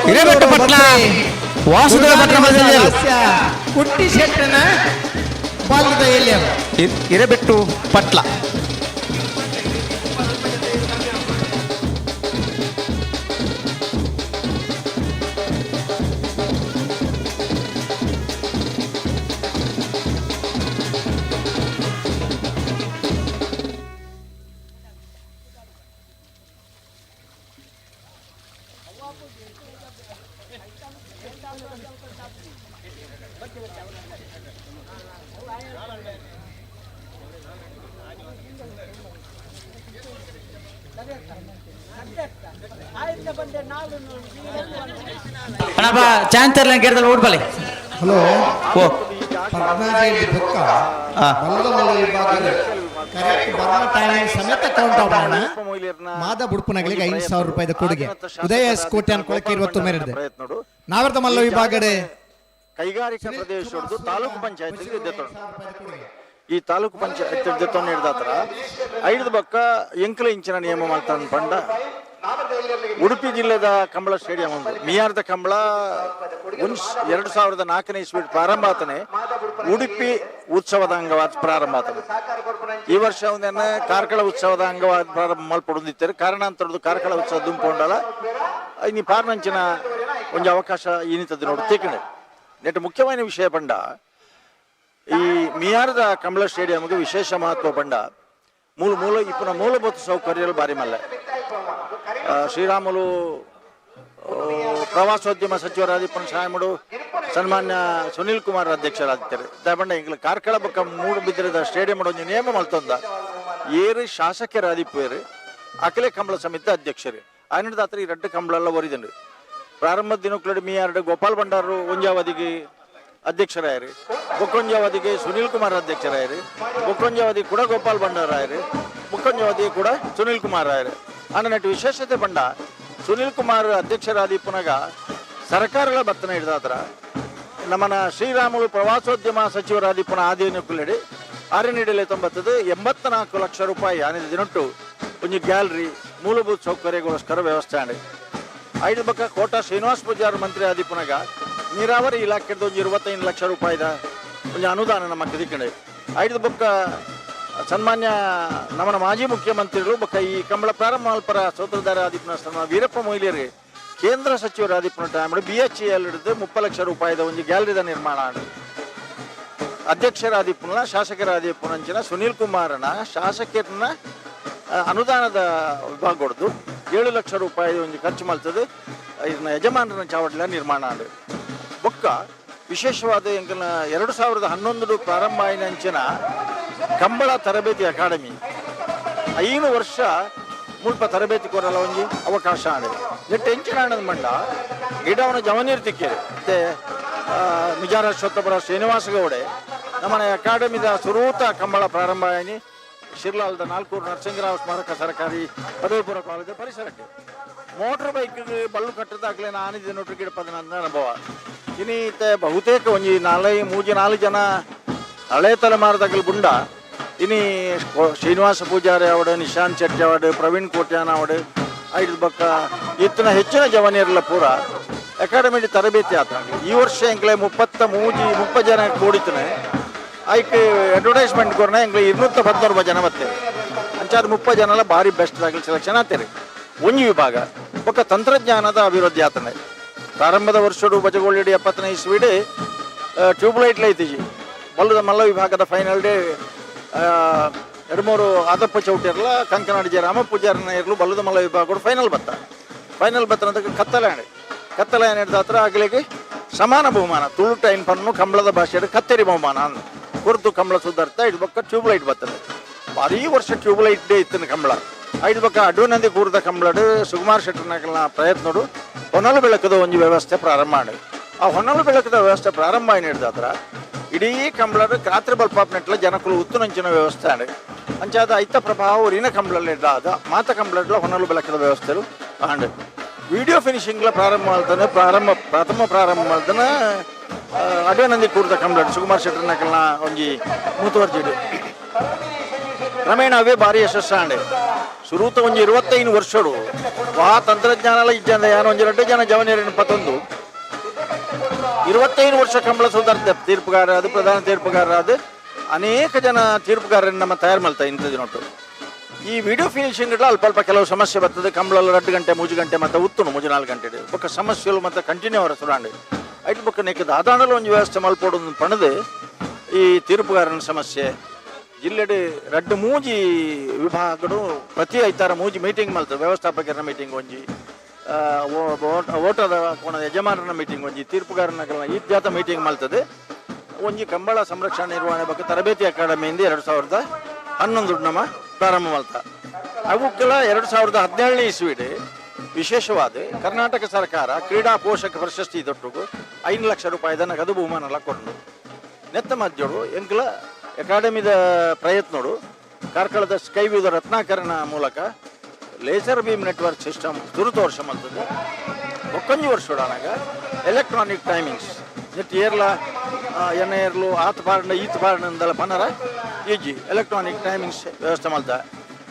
ಹಿರೇಬೆಟ್ಟು ಪಟ್ಲ ವಾಸುದೇವ ಭಟ್ರ ಬಲದಲ್ಲಿ ಕುಟ್ಟಿ ಶೆಟ್ಟನ ಬಾಲ್ಯದ ಎಲ್ಲಿಯರು. ಹಿರೇಬೆಟ್ಟು ಪಟ್ಲ. ಅಣ್ಣಪ್ಪ ಚಾಂತರ್ಲ ಕೇಳ್ದಲ್ಲ ಓಡ್ಬಲ್ಲಿ. ಹಲೋ. ಓ ಪದ್ಮನಾಭ ಬೊಕ್ಕ ಬಲದ ಮೂಲ ವಿಭಾಗದ ಕರೆಕ್ಟ್ ಬರ್ನ ಟೈಮ್ ಸಮೇತ ಕೌಂಟ್ ಆಗೋಣ. ಮಾದ ಬುಡ್ಪುನಗಳಿಗೆ 5,000 ರೂಪಾಯಿದ ಕೊಡುಗೆ. ಉದಯ ಎಸ್ ಕೋಟ್ಯಾನ್ ಕೊಳಕೆ 20 ಮೇರಿದೆ. ನಾವರ್ದ ಮಲ್ಲ ವಿಭಾಗಡೆ ಕೈಗಾರಿಕಾ ಪ್ರದೇಶ ತಾಲೂಕು ಪಂಚಾಯತ್ ಈ ತಾಲೂಕು ಪಂಚಾಯತ್ ಹಿಡ್ದಾತ್ರ ಐದು ಬಕ್ಕ ಎಂಕಲ ಇಂಚಿನ ನಿಯಮ ಮಾಡ್ತಾನೆ ಪಂಡ. ಉಡುಪಿ ಜಿಲ್ಲೆದ ಕಂಬಳ ಸ್ಟೇಡಿಯಂ ಉಂಟು. ಮಿಯಾರ್ದ ಕಂಬಳ 2004ನೇ ಇಸ್ವಿ ಪ್ರಾರಂಭ ಆತನೆ, ಉಡುಪಿ ಉತ್ಸವದ ಅಂಗವಾದ ಪ್ರಾರಂಭ ಆತನೆ. ಈ ವರ್ಷ ಒಂದೇನ ಕಾರ್ಕಳ ಉತ್ಸವದ ಅಂಗವಾದ ಪ್ರಾರಂಭ ಮಲ್ಪೊಡೊಂದಿತ್ತಾರೆ. ಕಾರಣಾಂತರದ್ದು ಕಾರ್ಕಳ ಉತ್ಸವ ದುಂಪೊಂಡಲ ಇನಿ ಪಾರ್ನಂಚಿನ ಒಂಜಿ ಅವಕಾಶ ಈನಿತದ್ದು ನೋಡು ತೇಕಣೆ. ನೆಟ್ ಮುಖ್ಯವಾದ ವಿಷಯ ಪಂಡ ಈ ಮಿಯಾರದ ಕಂಬಳ ಸ್ಟೇಡಿಯಂಗೆ ವಿಶೇಷ ಮಹತ್ವ ಪಂಡ ಮೂಲ ಮೂಲ ಇಪ್ಪನ ಮೂಲಭೂತ ಸೌಕರ್ಯಗಳು ಬಾರಿ ಮಲ್ಲೆ. ಶ್ರೀರಾಮುಲು ಪ್ರವಾಸೋದ್ಯಮ ಸಚಿವರಾದಿಪ್ಪನ ಸಾಯಮುಡು ಸನ್ಮಾನ್ಯ ಸುನೀಲ್ ಕುಮಾರ್ ಅಧ್ಯಕ್ಷರಾದಿತ್ತಾರೆ. ದಾಬಂಡ ಇಂಗ್ಲ ಕಾರ್ಕಳ ಬೊಕ್ಕ ಮೂಡುಬಿದಿರದ ಸ್ಟೇಡಿಯಂ ಒಂಜಿ ನಿಯಮ ಮಲ್ತೊಂದ ಏರು ಶಾಸಕರಾದಿಪ್ಪೇರು ಅಖಿಲ ಕಂಬಳ ಸಮಿತಿ ಅಧ್ಯಕ್ಷರು ಆಯ್ನದಾತ್ರ ಈ ರಡ್ಡು ಕಂಬಳೆಲ್ಲ ಒರಿದಂಡು. ಪ್ರಾರಂಭದ ದಿನಕ್ಕೂ ಮಿಯಾರ್ಡ್ ಗೋಪಾಲ್ ಭಂಡಾರು ಒಂಜಾವಧಿಗೆ ಅಧ್ಯಕ್ಷರಾಯರು, ಬೊಕ್ಕೊಂಜಾವಧಿಗೆ ಸುನೀಲ್ ಕುಮಾರ್ ಅಧ್ಯಕ್ಷರಾಯರು, ಬೊಕ್ಕೊಂಜಾವಧಿ ಕೂಡ ಗೋಪಾಲ್ ಭಂಡಾರಾಯರು, ಬೊಕ್ಕೊಂಜಾವಧಿ ಕೂಡ ಸುನೀಲ್ ಕುಮಾರ್ ರಾಯರು. ಅನ್ನ ವಿಶೇಷತೆ ಪಂಡ ಸುನೀಲ್ ಕುಮಾರ್ ಅಧ್ಯಕ್ಷರಾದಿಪ್ಪನಾಗ ಸರ್ಕಾರಗಳ ಬತ್ತನ ಹಿಡಿದಾತ್ರ ನಮ್ಮನ ಶ್ರೀರಾಮುಲು ಪ್ರವಾಸೋದ್ಯಮ ಸಚಿವರಾದಿಪ್ಪನ ಆಧೀನಕ್ಕುಲೆಡಿ ಆರನಿಡಲೆ ತೊಂಬತ್ತದು 84 ಲಕ್ಷ ರೂಪಾಯಿ ಆನಿದ ದಿನಟ್ಟು ಒಂಜಿ ಗ್ಯಾಲರಿ ಮೂಲಭೂತ ಸೌಕರ್ಯಗೋಸ್ಕರ ವ್ಯವಸ್ಥೆ ಆಂಡ್. ಐದು ಬಕ್ಕ ಕೋಟ ಶ್ರೀನಿವಾಸ ಪೂಜಾರ್ ಮಂತ್ರಿ ಆದಿಪ್ಪನಾಗ ನೀರಾವರಿ ಇಲಾಖೆದ ಒಂಜಿ 25 ಲಕ್ಷ ರೂಪಾಯಿದ ಒಂಜಿ ಅನುದಾನ ನಮ್ಮ ಕದಿಕಂಡೆ. ಐದು ಬೊಕ್ಕ ಸನ್ಮಾನ್ಯ ನಮ್ಮನ ಮಾಜಿ ಮುಖ್ಯಮಂತ್ರಿಗಳು ಬೊಕ್ಕ ಈ ಕಂಬಳ ಪ್ರಾರಂಭ ಮಲ್ಪರ ಸೂತ್ರಧಾರ ಆದಿಪ್ಪನ ಸನ್ಮಾನ್ಯ ವೀರಪ್ಪ ಮೊಯ್ಲಿಯರು ಕೇಂದ್ರ ಸಚಿವರು ಆದಿಪ್ಪನ ಟೈಮ್ BHEL ಹಿಡಿದು 30 ಲಕ್ಷ ರೂಪಾಯಿದ ಒಂಜಿ ಗ್ಯಾಲರಿದ ನಿರ್ಮಾಣ ಆಂಡ್. ಅಧ್ಯಕ್ಷರಾದಿಪ್ಪನ ಶಾಸಕರಾದಿಪ್ಪನಂಚಿನ ಸುನೀಲ್ ಕುಮಾರನ ಶಾಸಕರನ್ನ ಅನುದಾನದ ವಿಭಾಗ ಹೊಡೆದು 7 ಲಕ್ಷ ರೂಪಾಯಿ ಒಂಜಿ ಖರ್ಚು ಮಲ್ತದೆ ಇದನ್ನ ಯಜಮಾನರನ್ನ ಚಾವಡಿಲ ನಿರ್ಮಾಣ ಆಂಡ್. ಬೊಕ್ಕ ವಿಶೇಷವಾದ ಎಂಕಲ್ನ 2011 ಪ್ರಾರಂಭ ಆಯಿನಂಚಿನ ಕಂಬಳ ತರಬೇತಿ ಅಕಾಡೆಮಿ 5 ವರ್ಷ ಮುಲ್ಪ ತರಬೇತಿ ಕೊರಲ ಒಂಜಿ ಅವಕಾಶ ಆಂಡ್. ನೆಟ್ ಎಂಚಿನ ಆನಂದ ಮಂಡ ಗಿಡವನ ಜವನೀರ್ ತಿಕ್ಕೇರಿ ಮತ್ತೆ ಮಿಜಾರ ಅಶ್ವತ್ಥಪುರ ಶ್ರೀನಿವಾಸ ಗೌಡೆ ನಮ್ಮನೆ ಅಕಾಡೆಮಿದ ಸುರೂತ ಕಂಬಳ ಪ್ರಾರಂಭ ಆಯಿನಿ ಶಿರ್ಲಾಲ್ದ ನಾಲ್ಕೂರು ನರಸಿಂಹರಾವ್ ಸ್ಮಾರಕ ಸರ್ಕಾರಿ ಪದವಿ ಪೂರ್ವ ಕಾಲೇಜು ಪರಿಸರಕ್ಕೆ ಮೋಟರ್ ಬೈಕ್ ಬಳ್ಳು ಕಟ್ಟದಾಗಲೇ ಆನಿದ ನೋಟ್ರಿ ಗಿಡಪದ ನನ್ನ ಅನುಭವ. ಇನ್ನೀತ ಬಹುತೇಕ ಒಂಜಿ 4 ಜನ ಹಳೆ ತಲೆಮಾರದಾಗಲಿ ಗುಂಡ ಇನಿ ಶ್ರೀನಿವಾಸ ಪೂಜಾರಿ ಅವಡು, ನಿಶಾಂತ್ ಶೆಟ್ಟಿ ಅವಡು, ಪ್ರವೀಣ್ ಕೋಟ್ಯಾನ್ ಅವಡು, ಐದು ಬಕ್ಕ ಇತ್ತಿನ ಹೆಚ್ಚಿನ ಜವನಿಯರೆಲ್ಲ ಪೂರ ಅಕಾಡೆಮಿ ತರಬೇತಿ ಆತ. ಈ ವರ್ಷ ಎಂಕ್ಲೆ 30 ಜನ ಕೂಡಿತನೆ ಐಕೆ ಅಡ್ವರ್ಟೈಸ್ಮೆಂಟ್ ಕೊರನ ಎಂಕ್ಲೆ 219 ಜನ ಮತ್ತೆ ಅಂಚಾದ 30 ಜನ ಎಲ್ಲ ಭಾರಿ ಬೆಸ್ಟ್ ಆಗಲಿ ಸೆಲೆಕ್ಷನ್ ಆಗ್ತಾರೆ. ಒಂಜಿ ವಿಭಾಗ ಬೊಕ್ಕ ತಂತ್ರಜ್ಞಾನದ ಅಭಿವೃದ್ಧಿ ಆತನೆ. ಪ್ರಾರಂಭದ ವರ್ಷಡು ಬಜಗೋಳಿಡಿ 70ನೇ ಇಸ್ವಿಡ್ ಟ್ಯೂಬ್ಲೈಟ್ ಲೈತಿಜಿ ಬಲ್ಲದ ಮಲ್ಲ ವಿಭಾಗದ ಫೈನಲ್ ಡೇ 2-3 ಆದಪ್ಪ ಚೌಟಿರಲ್ಲ ಕಂಕನಾಡಿ ಜಯ ರಾಮ ಪೂಜಾರನ ಇರಲು ಬಲ್ಲದ ಮಲ್ಲ ವಿಭಾಗ ಫೈನಲ್ ಬತ್ತ. ಫೈನಲ್ ಬತ್ತ ಅಂತ ಕತ್ತಲೆ ಕತ್ತಲೆ ಹಿಡಿದ ಹತ್ರ ಆಗಲಿಗೆ ಸಮಾನ ಬಹುಮಾನ ತುಳು ಟೈನ್ ಪನ್ನು ಕಂಬಳದ ಭಾಷೆಯ ಕತ್ತರಿ ಬಹುಮಾನ ಅಂದ ಕುರ್ತು ಕಂಬಳ ಸುಧಾರ್ತ ಐದು ಬಕ್ಕ ಟ್ಯೂಬ್ಲೈಟ್ ಬರ್ತದೆ. ಭಾರೀ ವರ್ಷ ಟ್ಯೂಬ್ಲೈಟ್ ಡೇ ಇತ್ತಿನ ಕಂಬಳ. ಐದು ಬಕ್ಕ ಅಡ್ವನಂದಿ ಕೂರ್ದ ಕಂಬಳಡು ಸುಕುಮಾರ್ ಶೆಟ್ಟರ್ನಾಕಲ್ನ ಪ್ರಯತ್ನಡು ಹೊನಲು ಬೆಳಕದ ಒಂದು ವ್ಯವಸ್ಥೆ ಪ್ರಾರಂಭ ಮಾಡಿ. ಆ ಹೊನಲು ಬೆಳಕದ ವ್ಯವಸ್ಥೆ ಪ್ರಾರಂಭ ಆಗಿ ಹಿಡಿದ ಇಡೀ ಕಂಬಳಡು ರಾತ್ರಿ ಬಲ್ಪಾಪ್ ನೆಟ್ಲ ಜನಕುಲು ಉತ್ತುನಂಚಿನ ವ್ಯವಸ್ಥೆ ಆಂಡ್. ಅಂಚಾದ ಐತ ಪ್ರಭಾವ ರಿನ ಕಂಬಳಲ್ಲಿ ಆದ ಮಾತ ಕಂಬಳಡ್ಲ ಹೊನಲು ಬೆಳಕದ ವ್ಯವಸ್ಥೆಲು ಆಂಡ್. ವಿಡಿಯೋ ಫಿನಿಶಿಂಗ್ಲ ಪ್ರಾರಂಭ ಮಾಡ್ತಾನೆ ಪ್ರಥಮ ಪ್ರಾರಂಭ ಮಾಡ್ತಾನೆ ಅಡ್ವನಂದಿ ಕೂರ್ದ ಕಂಬಳಡು ಸುಕುಮಾರ್ ಶೆಟ್ಟರ್ನಾಕಲ್ನ ಒಂಜಿ ಮುತುವರ್ಜಿಡು ಕ್ರಮೇಣ ಅವೇ ಭಾರಿ ಯಶಸ್ಸಾಂಡೆ. ಸುರೂತ ಒಂಜಿ 25 ವರ್ಷಡು ವಾ ತಂತ್ರಜ್ಞಾನ ಇಜ್ಜಂದ ಯಾನು ಒಂಜಿ 2 ಜನ ಜವನಿಯರನ್ನು ಪತ್ತೊಂದು 25 ವರ್ಷ ಕಂಬಳ ಸುಧಾರ್ತ ತೀರ್ಪುಗಾರ ಅದು ಪ್ರಧಾನ ತೀರ್ಪುಗಾರ ಅದು ಅನೇಕ ಜನ ತೀರ್ಪುಗಾರರನ್ನು ನಮ್ಮ ತಯಾರು ಮಾಡ್ತಾ ಇಂಥದ್ದು ನೋಟು. ಈ ವಿಡಿಯೋ ಫಿನಿಶಿಂಗ್ ಅಲ್ಪ ಅಲ್ಪ ಕೆಲವು ಸಮಸ್ಯೆ ಬರ್ತದೆ. ಕಂಬಳೆಲ್ಲ 2 ಗಂಟೆ 3 ಗಂಟೆ ಮತ್ತು ಉತ್ತುನು 3-4 ಗಂಟೆ ಬೊಕ್ಕ ಸಮಸ್ಯೆಗಳು ಮತ್ತು ಕಂಟಿನ್ಯೂ ಅವರ ಸುರಾಂಡೆ ಐಟ್ ಬೊಕ್ಕ ನೆಕ್ಕ ದಾದಾಂಡಲ ಒಂದು ವ್ಯವಸ್ಥೆ ಮಲ್ಪೋಡು ಪಣದು ಈ ತೀರ್ಪುಗಾರನ ಸಮಸ್ಯೆ ಜಿಲ್ಲೆಡು 2-3 ವಿಭಾಗಗಳು ಪ್ರತಿ ಐತಾರ 3 ಮೀಟಿಂಗ್ ಮಾಡ್ತಾರೆ. ವ್ಯವಸ್ಥಾಪಕರ ಮೀಟಿಂಗ್ ಒಂಜಿ, ಓಟದ ಕೋಣದ ಯಜಮಾನರನ ಮೀಟಿಂಗ್ ಒಂಜಿ, ತೀರ್ಪುಗಾರನ ಈ ಜಾತ ಮೀಟಿಂಗ್ ಮಾಡ್ತದೆ. ಒಂಜಿ ಕಂಬಳ ಸಂರಕ್ಷಣಾ ನಿರ್ವಹಣೆ ಬಗ್ಗೆ ತರಬೇತಿ ಅಕಾಡೆಮಿಯಿಂದ 2011 ನಮ್ಮ ಪ್ರಾರಂಭ ಮಾಡ್ತಾ. ಅವಕ್ಕೆಲ್ಲ 2017ನೇ ಇಸ್ವಿಡ್ ವಿಶೇಷವಾದ ಕರ್ನಾಟಕ ಸರ್ಕಾರ ಕ್ರೀಡಾ ಪೋಷಕ ಪ್ರಶಸ್ತಿ ದೊಟ್ಟುಗು 5 ಲಕ್ಷ ರೂಪಾಯಿದ ನಗದು ಬಹುಮಾನ ಎಲ್ಲ ಕೊಟ್ಟು ನೆತ್ತ ಮಧ್ಯಡು ಎಂಕ್ಲ ಅಕಾಡೆಮಿದ ಪ್ರಯತ್ನಡು ಕಾರ್ಕಳದ ಸ್ಕೈವ್ಯೂದ ರತ್ನಾಕರಣ ಮೂಲಕ ಲೇಸರ್ ಬೀಮ್ ನೆಟ್ವರ್ಕ್ ಸಿಸ್ಟಮ್ ತುರುತು ವರ್ಷ ಮಾಡ್ತದೆ. ಒಕ್ಕೊಂಜಿ ವರ್ಷ ಆನಾಗ ಎಲೆಕ್ಟ್ರಾನಿಕ್ ಟೈಮಿಂಗ್ಸ್ ನೆಟ್ ಏರ್ಲ ಎನ್ನ ಏರ್ಲು ಆತ ಪಾರ್ಣ ಈತ ಪಾರ್ಣ ಅಂದಲ್ಲ ಪನರ ಈಜಿ ಎಲೆಕ್ಟ್ರಾನಿಕ್ ಟೈಮಿಂಗ್ಸ್ ವ್ಯವಸ್ಥೆ ಮಾಡ್ತಾ.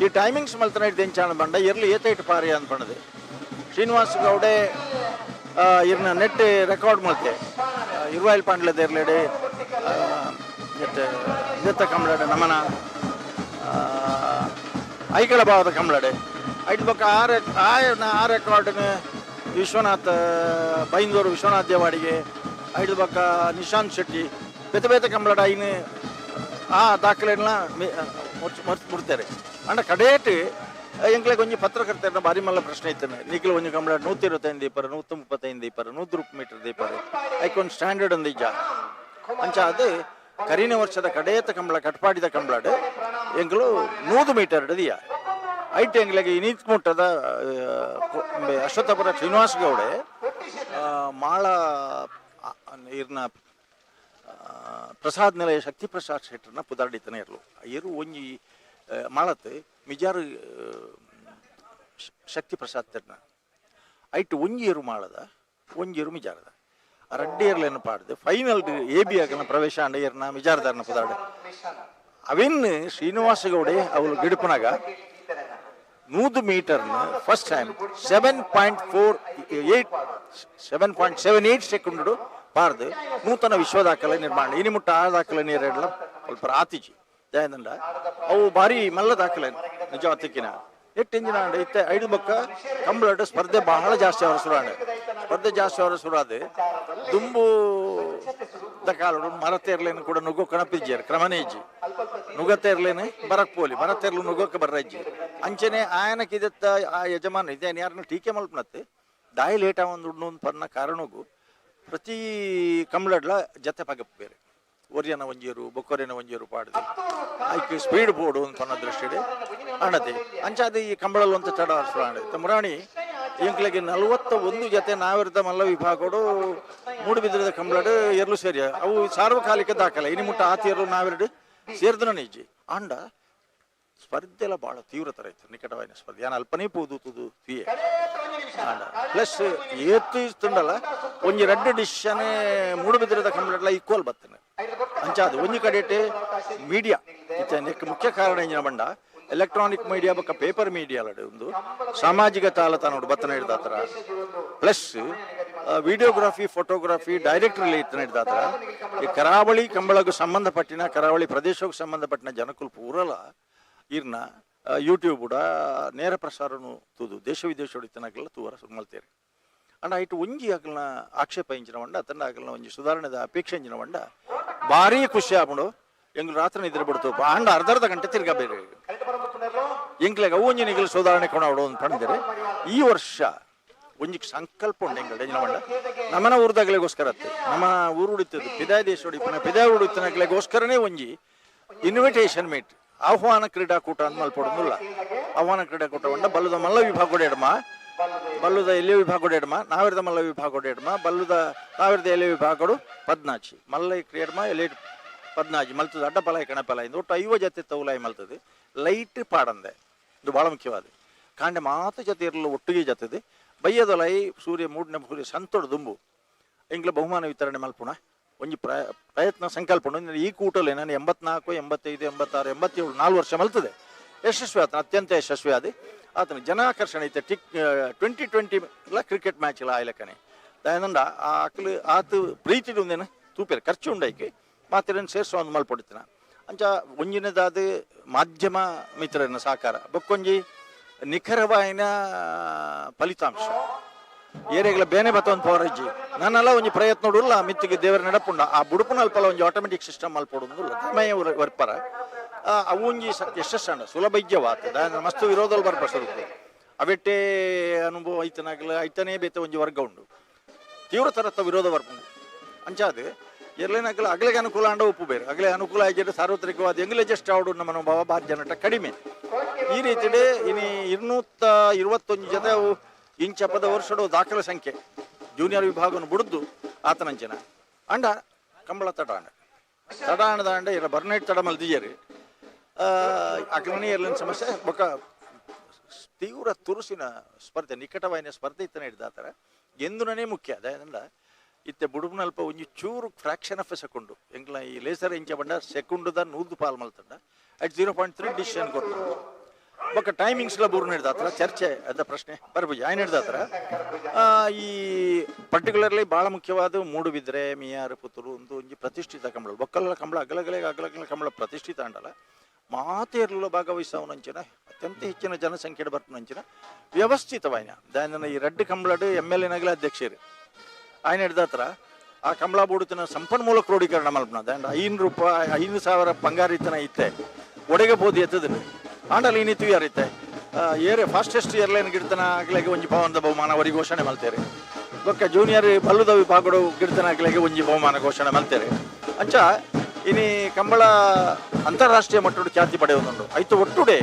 ಈ ಟೈಮಿಂಗ್ಸ್ ಮಲ್ತನ ಇಟ್ಟು ಎಂಚಾಣ ಬಂಡ ಎರ್ಲು ಏತೈಟ್ ಪಾರಿ ಅಂತ ಪಣದು ಶ್ರೀನಿವಾಸ ಗೌಡೆ ಇರ್ನ ನೆಟ್ ರೆಕಾರ್ಡ್ ಮಲ್ತೆ ಇರುವಾಯಿಲ್ ಪಾಂಡ್ಲ ದೇರ್ಲೆಡೆ ನೆಟ್ ಇದತ್ತ ಕಂಬಳಡೆ ನಮನ ಐಕಳ ಭಾವದ ಕಂಬಳಡೆ ಐಟ್ ಬೊಕ್ಕ ಆ ರೆಕಾರ್ಡ್ನ ವಿಶ್ವನಾಥ್ ಬೈಂದೂರು ವಿಶ್ವನಾಥ್ ದೇವಾಡಿಗೆ ಐದು ಬೊಕ್ಕ ನಿಶಾಂತ್ ಶೆಟ್ಟಿ ಬೇತೆ ಬೇತೆ ಕಂಬಳಡ ಐನು ಆ ದಾಖಲೆನ ಬಿಡ್ತಾರೆ. ಅಂಡ ಕಡೇಟ್ ಎಂಕ್ಲೆಗ್ ಒಂಜಿ ಪತ್ರಕರ್ತರನ ಬಾರಿ ಮಲ್ಲ ಪ್ರಶ್ನೆ ಇತ್ತನೆ ನಿಖಿಲ್ ಒಂಜಿ ಕಂಬಳ 125 ದೀಪರ 135 ದೀಪರ 100 ಮೀಟರ್ ದೀಪರ ಐಕೊಂದು ಸ್ಟ್ಯಾಂಡರ್ಡ್ ಒಂದು ಇಜ್ಜ ಅಂಚ ಅದು ಕರಿನ ವರ್ಷದ ಕಡೇತ ಕಂಬಳ ಕಟ್ಪಾಡಿದ ಕಂಬಳಡ್ ಎಂಕ್ಲು 100 ಮೀಟರ್ ದಿಯ ಐಟ್ ಎಂಗ್ಲೆಗೆ ಇನೀತ್ ಮುಟ್ಟದ ಅಶ್ವತ್ಥಪುರ ಶ್ರೀನಿವಾಸ ಗೌಡೆ ಮಾಳ ಇರ್ನ ಪ್ರಸಾದ್ ನಿಲಯ ಶಕ್ತಿ ಪ್ರಸಾದ್ ಶೆಟ್ಟರ್ನ ಪುದಾರ್ಡಿತನೇ ಇರಲು ಇರು ಒಂಜಿ ಮಾಳತ್ ಮಿಜಾರು ಶಕ್ತಿ ಪ್ರಸಾದ್ ತೆರ್ನ ಐಟ್ ಒಂಜಿ ಇರು ಮಾಳದ ಒಂಜಿ ಇರು ಮಿಜಾರದ ರಡ್ಡಿ ಇರ್ಲೇನು ಪಾಡ್ದು ಫೈನಲ್ ಎ ಬಿ ಆಗನ ಪ್ರವೇಶ ಅಂಡ ಇರ್ನ ಮಿಜಾರದಾರನ ಪುದಾರ್ಡೆ ಅವಿನ್ ಶ್ರೀನಿವಾಸ ಗೌಡೆ ಅವಳು ಗಿಡಪನಾಗ 100 ಮೀಟರ್ನ ಫಸ್ಟ್ ಟೈಮ್ 7.48 7.78 ಸೆಕೆಂಡ್ ಪಾರ್ದು ನೂತನ ವಿಶ್ವ ದಾಖಲೆ ನಿರ್ಮಾಣ. ಇನಿ ಮುಟ್ಟ ಆ ದಾಖಲೆ ನೀರೆಲ್ಲ ಸ್ವಲ್ಪ ಆತಿಜಿ ದಯದಂಡ ಅವು ಭಾರಿ ಮಲ್ಲ ದಾಖಲೆ ನಿಜ ಅತ್ತಿಕ್ಕಿನ ಎಟ್ಟು ಇಂಜಿನ ಅಂಡ ಇತ್ತೆ ಐದು ಬಕ್ಕ ಕಂಬಳಡ್ ಸ್ಪರ್ಧೆ ಬಹಳ ಜಾಸ್ತಿ ಅವರ ಸುರಾಂಡೆ ಸ್ಪರ್ಧೆ ಜಾಸ್ತಿ ಅವರ ಸುರಾದೆ ದುಂಬು ದಕಾಲಡು ಮರತೇರ್ಲೇನು ಕೂಡ ನುಗ್ಗೋ ಕಣಪಿಜ್ಜಿಯರ್ ಕ್ರಮನೇ ಇಜ್ಜಿ ನುಗತೇರ್ಲೇನೆ ಬರಕ್ ಪೋಲಿ ಮರತೇರ್ಲು ನುಗ್ಗೋಕೆ ಬರ್ರಜ್ಜಿ ಅಂಚನೆ ಆಯನಕ್ಕಿದತ್ತ ಆ ಯಜಮಾನ ಇದೇನು ಯಾರನ್ನ ಟೀಕೆ ಮಲ್ಪನತ್ತೆ ದಾಯಿ ಲೇಟ್ ಒಂದು ದುಡ್ಡು ಪನ್ನ ಕಾರಣಗೂ ಪ್ರತಿ ಕಂಬಳಡ್ಲ ಜತೆ ಪಗಪ್ ಬೇರೆ ಒರಿಯನ ಒಂಜೇರು ಬೊಕ್ಕೊರಿಯನ ಒಂಜೇರು ಪಾಡದು ಐಕ್ ಸ್ಪೀಡ್ ಬೋರ್ಡು ಅಂತ ಅನ್ನೋ ದೃಷ್ಟಿಡೆ ಅಣತೆ ಅಂಚಾದ ಈ ಕಂಬಳಲ್ ಅಂತ ತಡ ಸುರಾಣೆ ತಮ್ರಾಣಿ ಎಂಕ್ಲೆಗೆ 41 ಜತೆ ನಾವಿರದ ಮಲ್ಲ ವಿಭಾಗಡು ಮೂಡುಬಿದ್ರದ ಕಂಬಳಡು ಎರಲು ಸೇರಿ ಅವು ಸಾರ್ವಕಾಲಿಕ ದಾಖಲೆ ಇನಿ ಮುಟ್ಟ ಆತಿಯರು ನಾವಿರಡು ಸೇರಿದನ ನಿಜ್ಜಿ ಅಂಡ ಸ್ಪರ್ಧೆ ಎಲ್ಲ ಭಾಳ ತೀವ್ರತರ ಇತ್ತು ನಿಕಟವಾಯಿನ ಸ್ಪರ್ಧೆ ಯಾನ್ ಅಲ್ಪನೇ ಪೋದು ತುದು ತೀಯೆ ಅಂಡ ಪ್ಲಸ್ ಏತು ಇತ್ತುಂಡಲ್ಲ ಒಂಜಿ ರಡ್ಡು ಡಿಶನೇ ಮೂಡುಬಿದ್ರದ ಕಂಬಳಡ್ಲ ಈಕ್ವಲ್ ಬತ್ತನೆ ಅಂಚಾದ ಒಂಜಿ ಕಡೆಟೆ ಮೀಡಿಯಾ ಇತ್ತೆ ಮುಖ್ಯ ಕಾರಣ ಇಂಜಿನ ಬಂಡ ಎಲೆಕ್ಟ್ರಾನಿಕ್ ಮೀಡಿಯಾ ಬೊಕ್ಕ ಪೇಪರ್ ಮೀಡಿಯಾ ಒಂದು ಸಾಮಾಜಿಕ ತಾಲತಾಣ ಬತ್ತನ ಹಿಡ್ದಾತರ ಪ್ಲಸ್ ವಿಡಿಯೋಗ್ರಫಿ ಫೋಟೋಗ್ರಫಿ ಡೈರೆಕ್ಟ್ ಇತ್ತನ ಹಿಡ್ದಾತರ ಈ ಕರಾವಳಿ ಕಂಬಳಗೂ ಸಂಬಂಧಪಟ್ಟಿನ ಕರಾವಳಿ ಪ್ರದೇಶಕ್ಕೆ ಸಂಬಂಧಪಟ್ಟಿನ ಜನಕುಲ್ ಪೂರಲ ಇರ್ನ ಯೂಟ್ಯೂಬ್ ಕೂಡ ನೇರ ಪ್ರಸಾರನು ತೂದು ದೇಶ ವಿದೇಶ ಇತ್ತನಾಗಲ್ಲ ತೂವರ ಮಲ್ತೇರಿ ಅಂಡ ಇಟ್ಟು ಒಂಜಿ ಆಗಲ್ನ ಆಕ್ಷೇಪ ಇಂಚಿನ ವಂಡ ಅತಂಡ ಆಗಲ್ನ ಒಂಜಿ ಸುಧಾರಣೆದ ಅಪೇಕ್ಷೆ ಇಂಚಿನ ವಂಡ ಭಾರಿ ಖುಷಿ ಆಪುಂಡು ಎಂಗ್ಲು ರಾತ್ರಿ ನಿದ್ರೆ ಬಿಡ್ತು ಅಂಡ ಅರ್ಧ ಅರ್ಧ ಗಂಟೆ ತಿರ್ಗಾ ಬೇರೆ ಎಂಕ್ಲೆಗ್ ಅವು ಒಂಜಿ ನಿಗಲು ಸುಧಾರಣೆ ಕೊಡೋಡು ಅಂತ ಪಂಡಿದ್ದಾರೆ. ಈ ವರ್ಷ ಒಂಜಿ ಸಂಕಲ್ಪ ಉಂಡು ಎಂಗಲ್ ಎಂಜಿನ ವಂಡ ನಮ್ಮನ ಊರ್ದಾಗಲಿಗೋಸ್ಕರ ಅತ್ತೆ ನಮ್ಮ ಊರು ಉಡಿತದ್ದು ಪಿದಾಯ ದೇಶ ಉಡಿಪನ ಪಿದಾಯ ಉಡಿತನಗ್ಲಿಗೋಸ್ಕರನೇ ಒಂಜಿ ಇನ್ವಿಟೇಷನ್ ಮೀಟ್ ಆಹ್ವಾನ ಕ್ರೀಡಾಕೂಟ ಅಂತ ಮಲ್ಪಡೋದಿಲ್ಲ. ಆಹ್ವಾನ ಕ್ರೀಡಾಕೂಟ ಉಂಡ ಬಲ್ಲದ ಮಲ್ಲ ವಿಭಾಗ ಎಡಮ ಬಲ್ಲುದ ಎಲ್ಲಿ ವಿಭಾಗ ಎಡಮ ನಾವಿರದ ಮಲ್ಲ ವಿಭಾಗ ಎಡಮ ಬಲ್ಲುದ ನಾವಿರದ ಎಲೆ ವಿಭಾಗಡು ಪದ್ನಾಚಿ ಮಲ್ಲ ಕ್ರೀಡಮ ಎಲೆ ಪದ್ನಾಜಿ ಮಲ್ತದ ಅಡ್ಡ ಪಲಾಯಿ ಕಣಪಲಾಯಿ ಒಟ್ಟು 50 ಜೊತೆ ತೌಲಾಯಿ ಮಲ್ತದೆ ಲೈಟ್ ಪಾಡಂದೆ ಇದು ಭಾಳ ಮುಖ್ಯವಾದ ಕಾಂಡೆ ಮಾತು ಜೊತೆ ಇರಲು ಒಟ್ಟಿಗೆ ಜೊತೆದೆ ಬಯ್ಯದೊಲೈ ಸೂರ್ಯ ಮೂಡಿನ ಸೂರ್ಯ ಸಂತೋಡು ದುಂಬು ಎಂಗ್ಲ ಬಹುಮಾನ ವಿತರಣೆ ಮಲ್ಪುಣ ಒಂಜಿ ಪ್ರಯತ್ನ ಸಂಕಲ್ಪ ಉಂಡು. ಈ ಕೂಟಲೆ ನಾನು 84 85 86 87 4 ವರ್ಷ ಮಲ್ತದೆ ಯಶಸ್ವಿ ಆತನ ಅತ್ಯಂತ ಯಶಸ್ವಿ ಆದ ಆತನ ಜನಾಕರ್ಷಣೆ ಐತೆ ಟಿಕ್ 2020 ಕ್ರಿಕೆಟ್ ಮ್ಯಾಚ್ ಇಲ್ಲ ಆಯ್ಲಕ್ಕನೆ ದಯನಂಡ ಆ ಆಕಲು ಆತ ಪ್ರೀತಿ ಒಂದೇನು ತೂಪೇರು ಖರ್ಚು ಉಂಡೈಕೆ ಮಾತಿರನ್ನು ಸೇರಿಸೋ ಒಂದು ಮಲ್ಪೊಡಿತನ ಅಂಚ ಒಂಜಿನದಾದ ಮಾಧ್ಯಮ ಮಿತ್ರರನ್ನ ಸಹಕಾರ ಬೊಕ್ಕೊಂಜಿ ನಿಖರವಾಯಿನ ಫಲಿತಾಂಶ ಏರಿಯಾಗಳ ಬೇನೆ ಬತ್ತೊಂದು ಪವರಜ್ಜಿ ನಾನೆಲ್ಲ ಒಂಜಿ ಪ್ರಯತ್ನ ನೋಡುಲ್ಲ ಮಿತ್ತಿಗೆ ದೇವರ ನಡಪುಂಡ ಆ ಬುಡುಪುನ ಅಲ್ಪಲ ಒಂಜಿ ಆಟೋಮೆಟಿಕ್ ಸಿಸ್ಟಮ್ ಮಲ್ಪೊಡುಂದುಲ್ಲ ತಮಯ ವರ್ಪರ ಅವು ಒಂಜಿ ಯಶಸ್ಸಣ್ಣ ಸುಲಭ ಇಜ್ಜವಾತ ಮಸ್ತ್ ವಿರೋಧಲ್ ಬರ್ಪ ಸ್ವರೂಪ ಅವೆಟ್ಟೆ ಅನುಭವ ಐತನಾಗಲ ಐತನೇ ಬೇತ ಒಂಜಿ ವರ್ಗ ಉಂಡು ತೀವ್ರ ತರತ್ತ ವಿರೋಧ ಬರ್ಪುಂಡು ಅಂಚಾದ ಎರ್ಲೇನಾಗಲ ಅಗಲಿಗೆ ಅನುಕೂಲ ಅಂಡ ಉಪ್ಪು ಬೇರೆ ಅಗಲೇ ಅನುಕೂಲ ಆಗಿದ್ರೆ ಸಾರ್ವತ್ರಿಕವಾದ ಎಂಗ್ಲೇ ಜಸ್ಟ್ ಆವಡು ನಮ್ಮ ಅನುಭವ ಭಾರಿ ಜನಟ ಕಡಿಮೆ ಈ ರೀತಿಡೆ ಇನಿ 221 ಜೊತೆ ಅವು ಇಂಚಪದ ವರ್ಷಡು ದಾಖಲೆ ಸಂಖ್ಯೆ ಜೂನಿಯರ್ ವಿಭಾಗವನ್ನು ಬುಡ್ದು ಆತನಂಚಿನ ಅಂಡ ಕಂಬಳ ತಡ ಅಂಡ ತಡ ಅಂಡದ ಅಂಡ ಇಲ್ಲ ಬರ್ನೇಟ್ ತಡ ಮಲ್ದಿಜೇರಿ ಅಗ್ಲನೇ ಇರಲಿನ ಸಮಸ್ಯೆ ಬೊಕ್ಕ ತೀವ್ರ ತುರುಸಿನ ಸ್ಪರ್ಧೆ ನಿಕಟವಾಯಿನ ಸ್ಪರ್ಧೆ ಇತ್ತನೇ ಹಿಡ್ದಾತರ ಎಂದುನೇ ಮುಖ್ಯ ಅದೇ ಇತ್ತೆ ಬುಡುಬನಲ್ಪ ಒಂಜಿ ಚೂರು ಫ್ರಾಕ್ಷನ್ ಆಫ್ ಎ ಸೆಕೆಂಡು ಎಂಗ್ಲ ಈ ಲೇಸರ್ ಇಂಚ ಬಂಡ ಸೆಕೆಂಡುದ 100 ಪಾಲ್ ಮಲ್ತಂಡ ಅಟ್ 0.3 ಡಿಸಿಷನ್ ಕೊಡ್ತಾರೆ. ಬೊಕ್ಕ ಟೈಮಿಂಗ್ಸ್ಲ ಬೂರ್ನ ಹಿಡ್ದಾತ್ರ ಚರ್ಚೆ ಅದ ಪ್ರಶ್ನೆ ಬರ್ಬುಜಿ ಆಯ್ನ ಹಿಡ್ದಾತ್ರ. ಈ ಪರ್ಟಿಕ್ಯುಲರ್ಲಿ ಭಾಳ ಮುಖ್ಯವಾದ ಮೂಡುಬಿದ್ರೆ ಮಿಯಾರು ಪುತ್ತೂರು ಒಂದು ಒಂಜಿ ಪ್ರತಿಷ್ಠಿತ ಕಂಬಳ, ಬೊಕ್ಕಲ ಕಂಬಳ ಅಗಲಗಲೆ ಅಗಲಗಲ ಕಂಬಳ ಪ್ರತಿಷ್ಠಿತ ಅಂಡಲ ಮಾತೇರ್ಲ ಭಾಗವಹಿಸವನಂಚಿನ ಅತ್ಯಂತ ಹೆಚ್ಚಿನ ಜನಸಂಖ್ಯೆ ಬರ್ಪನಂಚಿನ ವ್ಯವಸ್ಥಿತವಾಯಿನ ದಾಯನ ಈ ರಡ್ಡು ಕಂಬಳಡು ಎಮ್ ಎಲ್ ಎನಾಗಲೇ ಅಧ್ಯಕ್ಷರು ಆಯ್ನ ಹಿಡ್ದಾತ್ರ. ಆ ಕಂಬಳ ಬೂಡುತ್ತಿನ ಸಂಪನ್ಮೂಲ ಕ್ರೋಢೀಕರಣ ಮಲ್ಪನ ದಾಂಡ 5 ರೂಪಾಯಿ 5,000 ಬಂಗಾರಿತನ ಇತ್ತೆ ಒಡೆಗೆ ಬೋದು ಎತ್ತದಿಲ್ಲ ಆಂಡಲ್ ಈ ನಿತ್ಯ ಯಾರಿತ್ತೆ ಏರೆ ಫಾಸ್ಟೆಸ್ಟ್ ಏರ್ಲೈನ್ ಗಿಡ್ತನ ಆಗ್ಲಿಗೆ ಒಂಜಿ ಪವನದ ಬಹುಮಾನ ಅವರಿಗೆ ಘೋಷಣೆ ಮಲ್ತೇರೆ. ಬೊಕ್ಕ ಜೂನಿಯರ್ ಬಲ್ಲುದ ವಿಭಾಗಡು ಗಿಡ್ತನ ಆಗ್ಲಿಗೆ ಒಂಜಿ ಬಹುಮಾನ ಘೋಷಣೆ ಮಲ್ತೇರೆ. ಅಂಚ ಇನಿ ಕಂಬಳ ಅಂತಾರಾಷ್ಟ್ರೀಯ ಮಟ್ಟದ ಖ್ಯಾತಿ ಪಡೆಯುವುದುಂಡು. ಐತು ಒಟ್ಟುಡೆ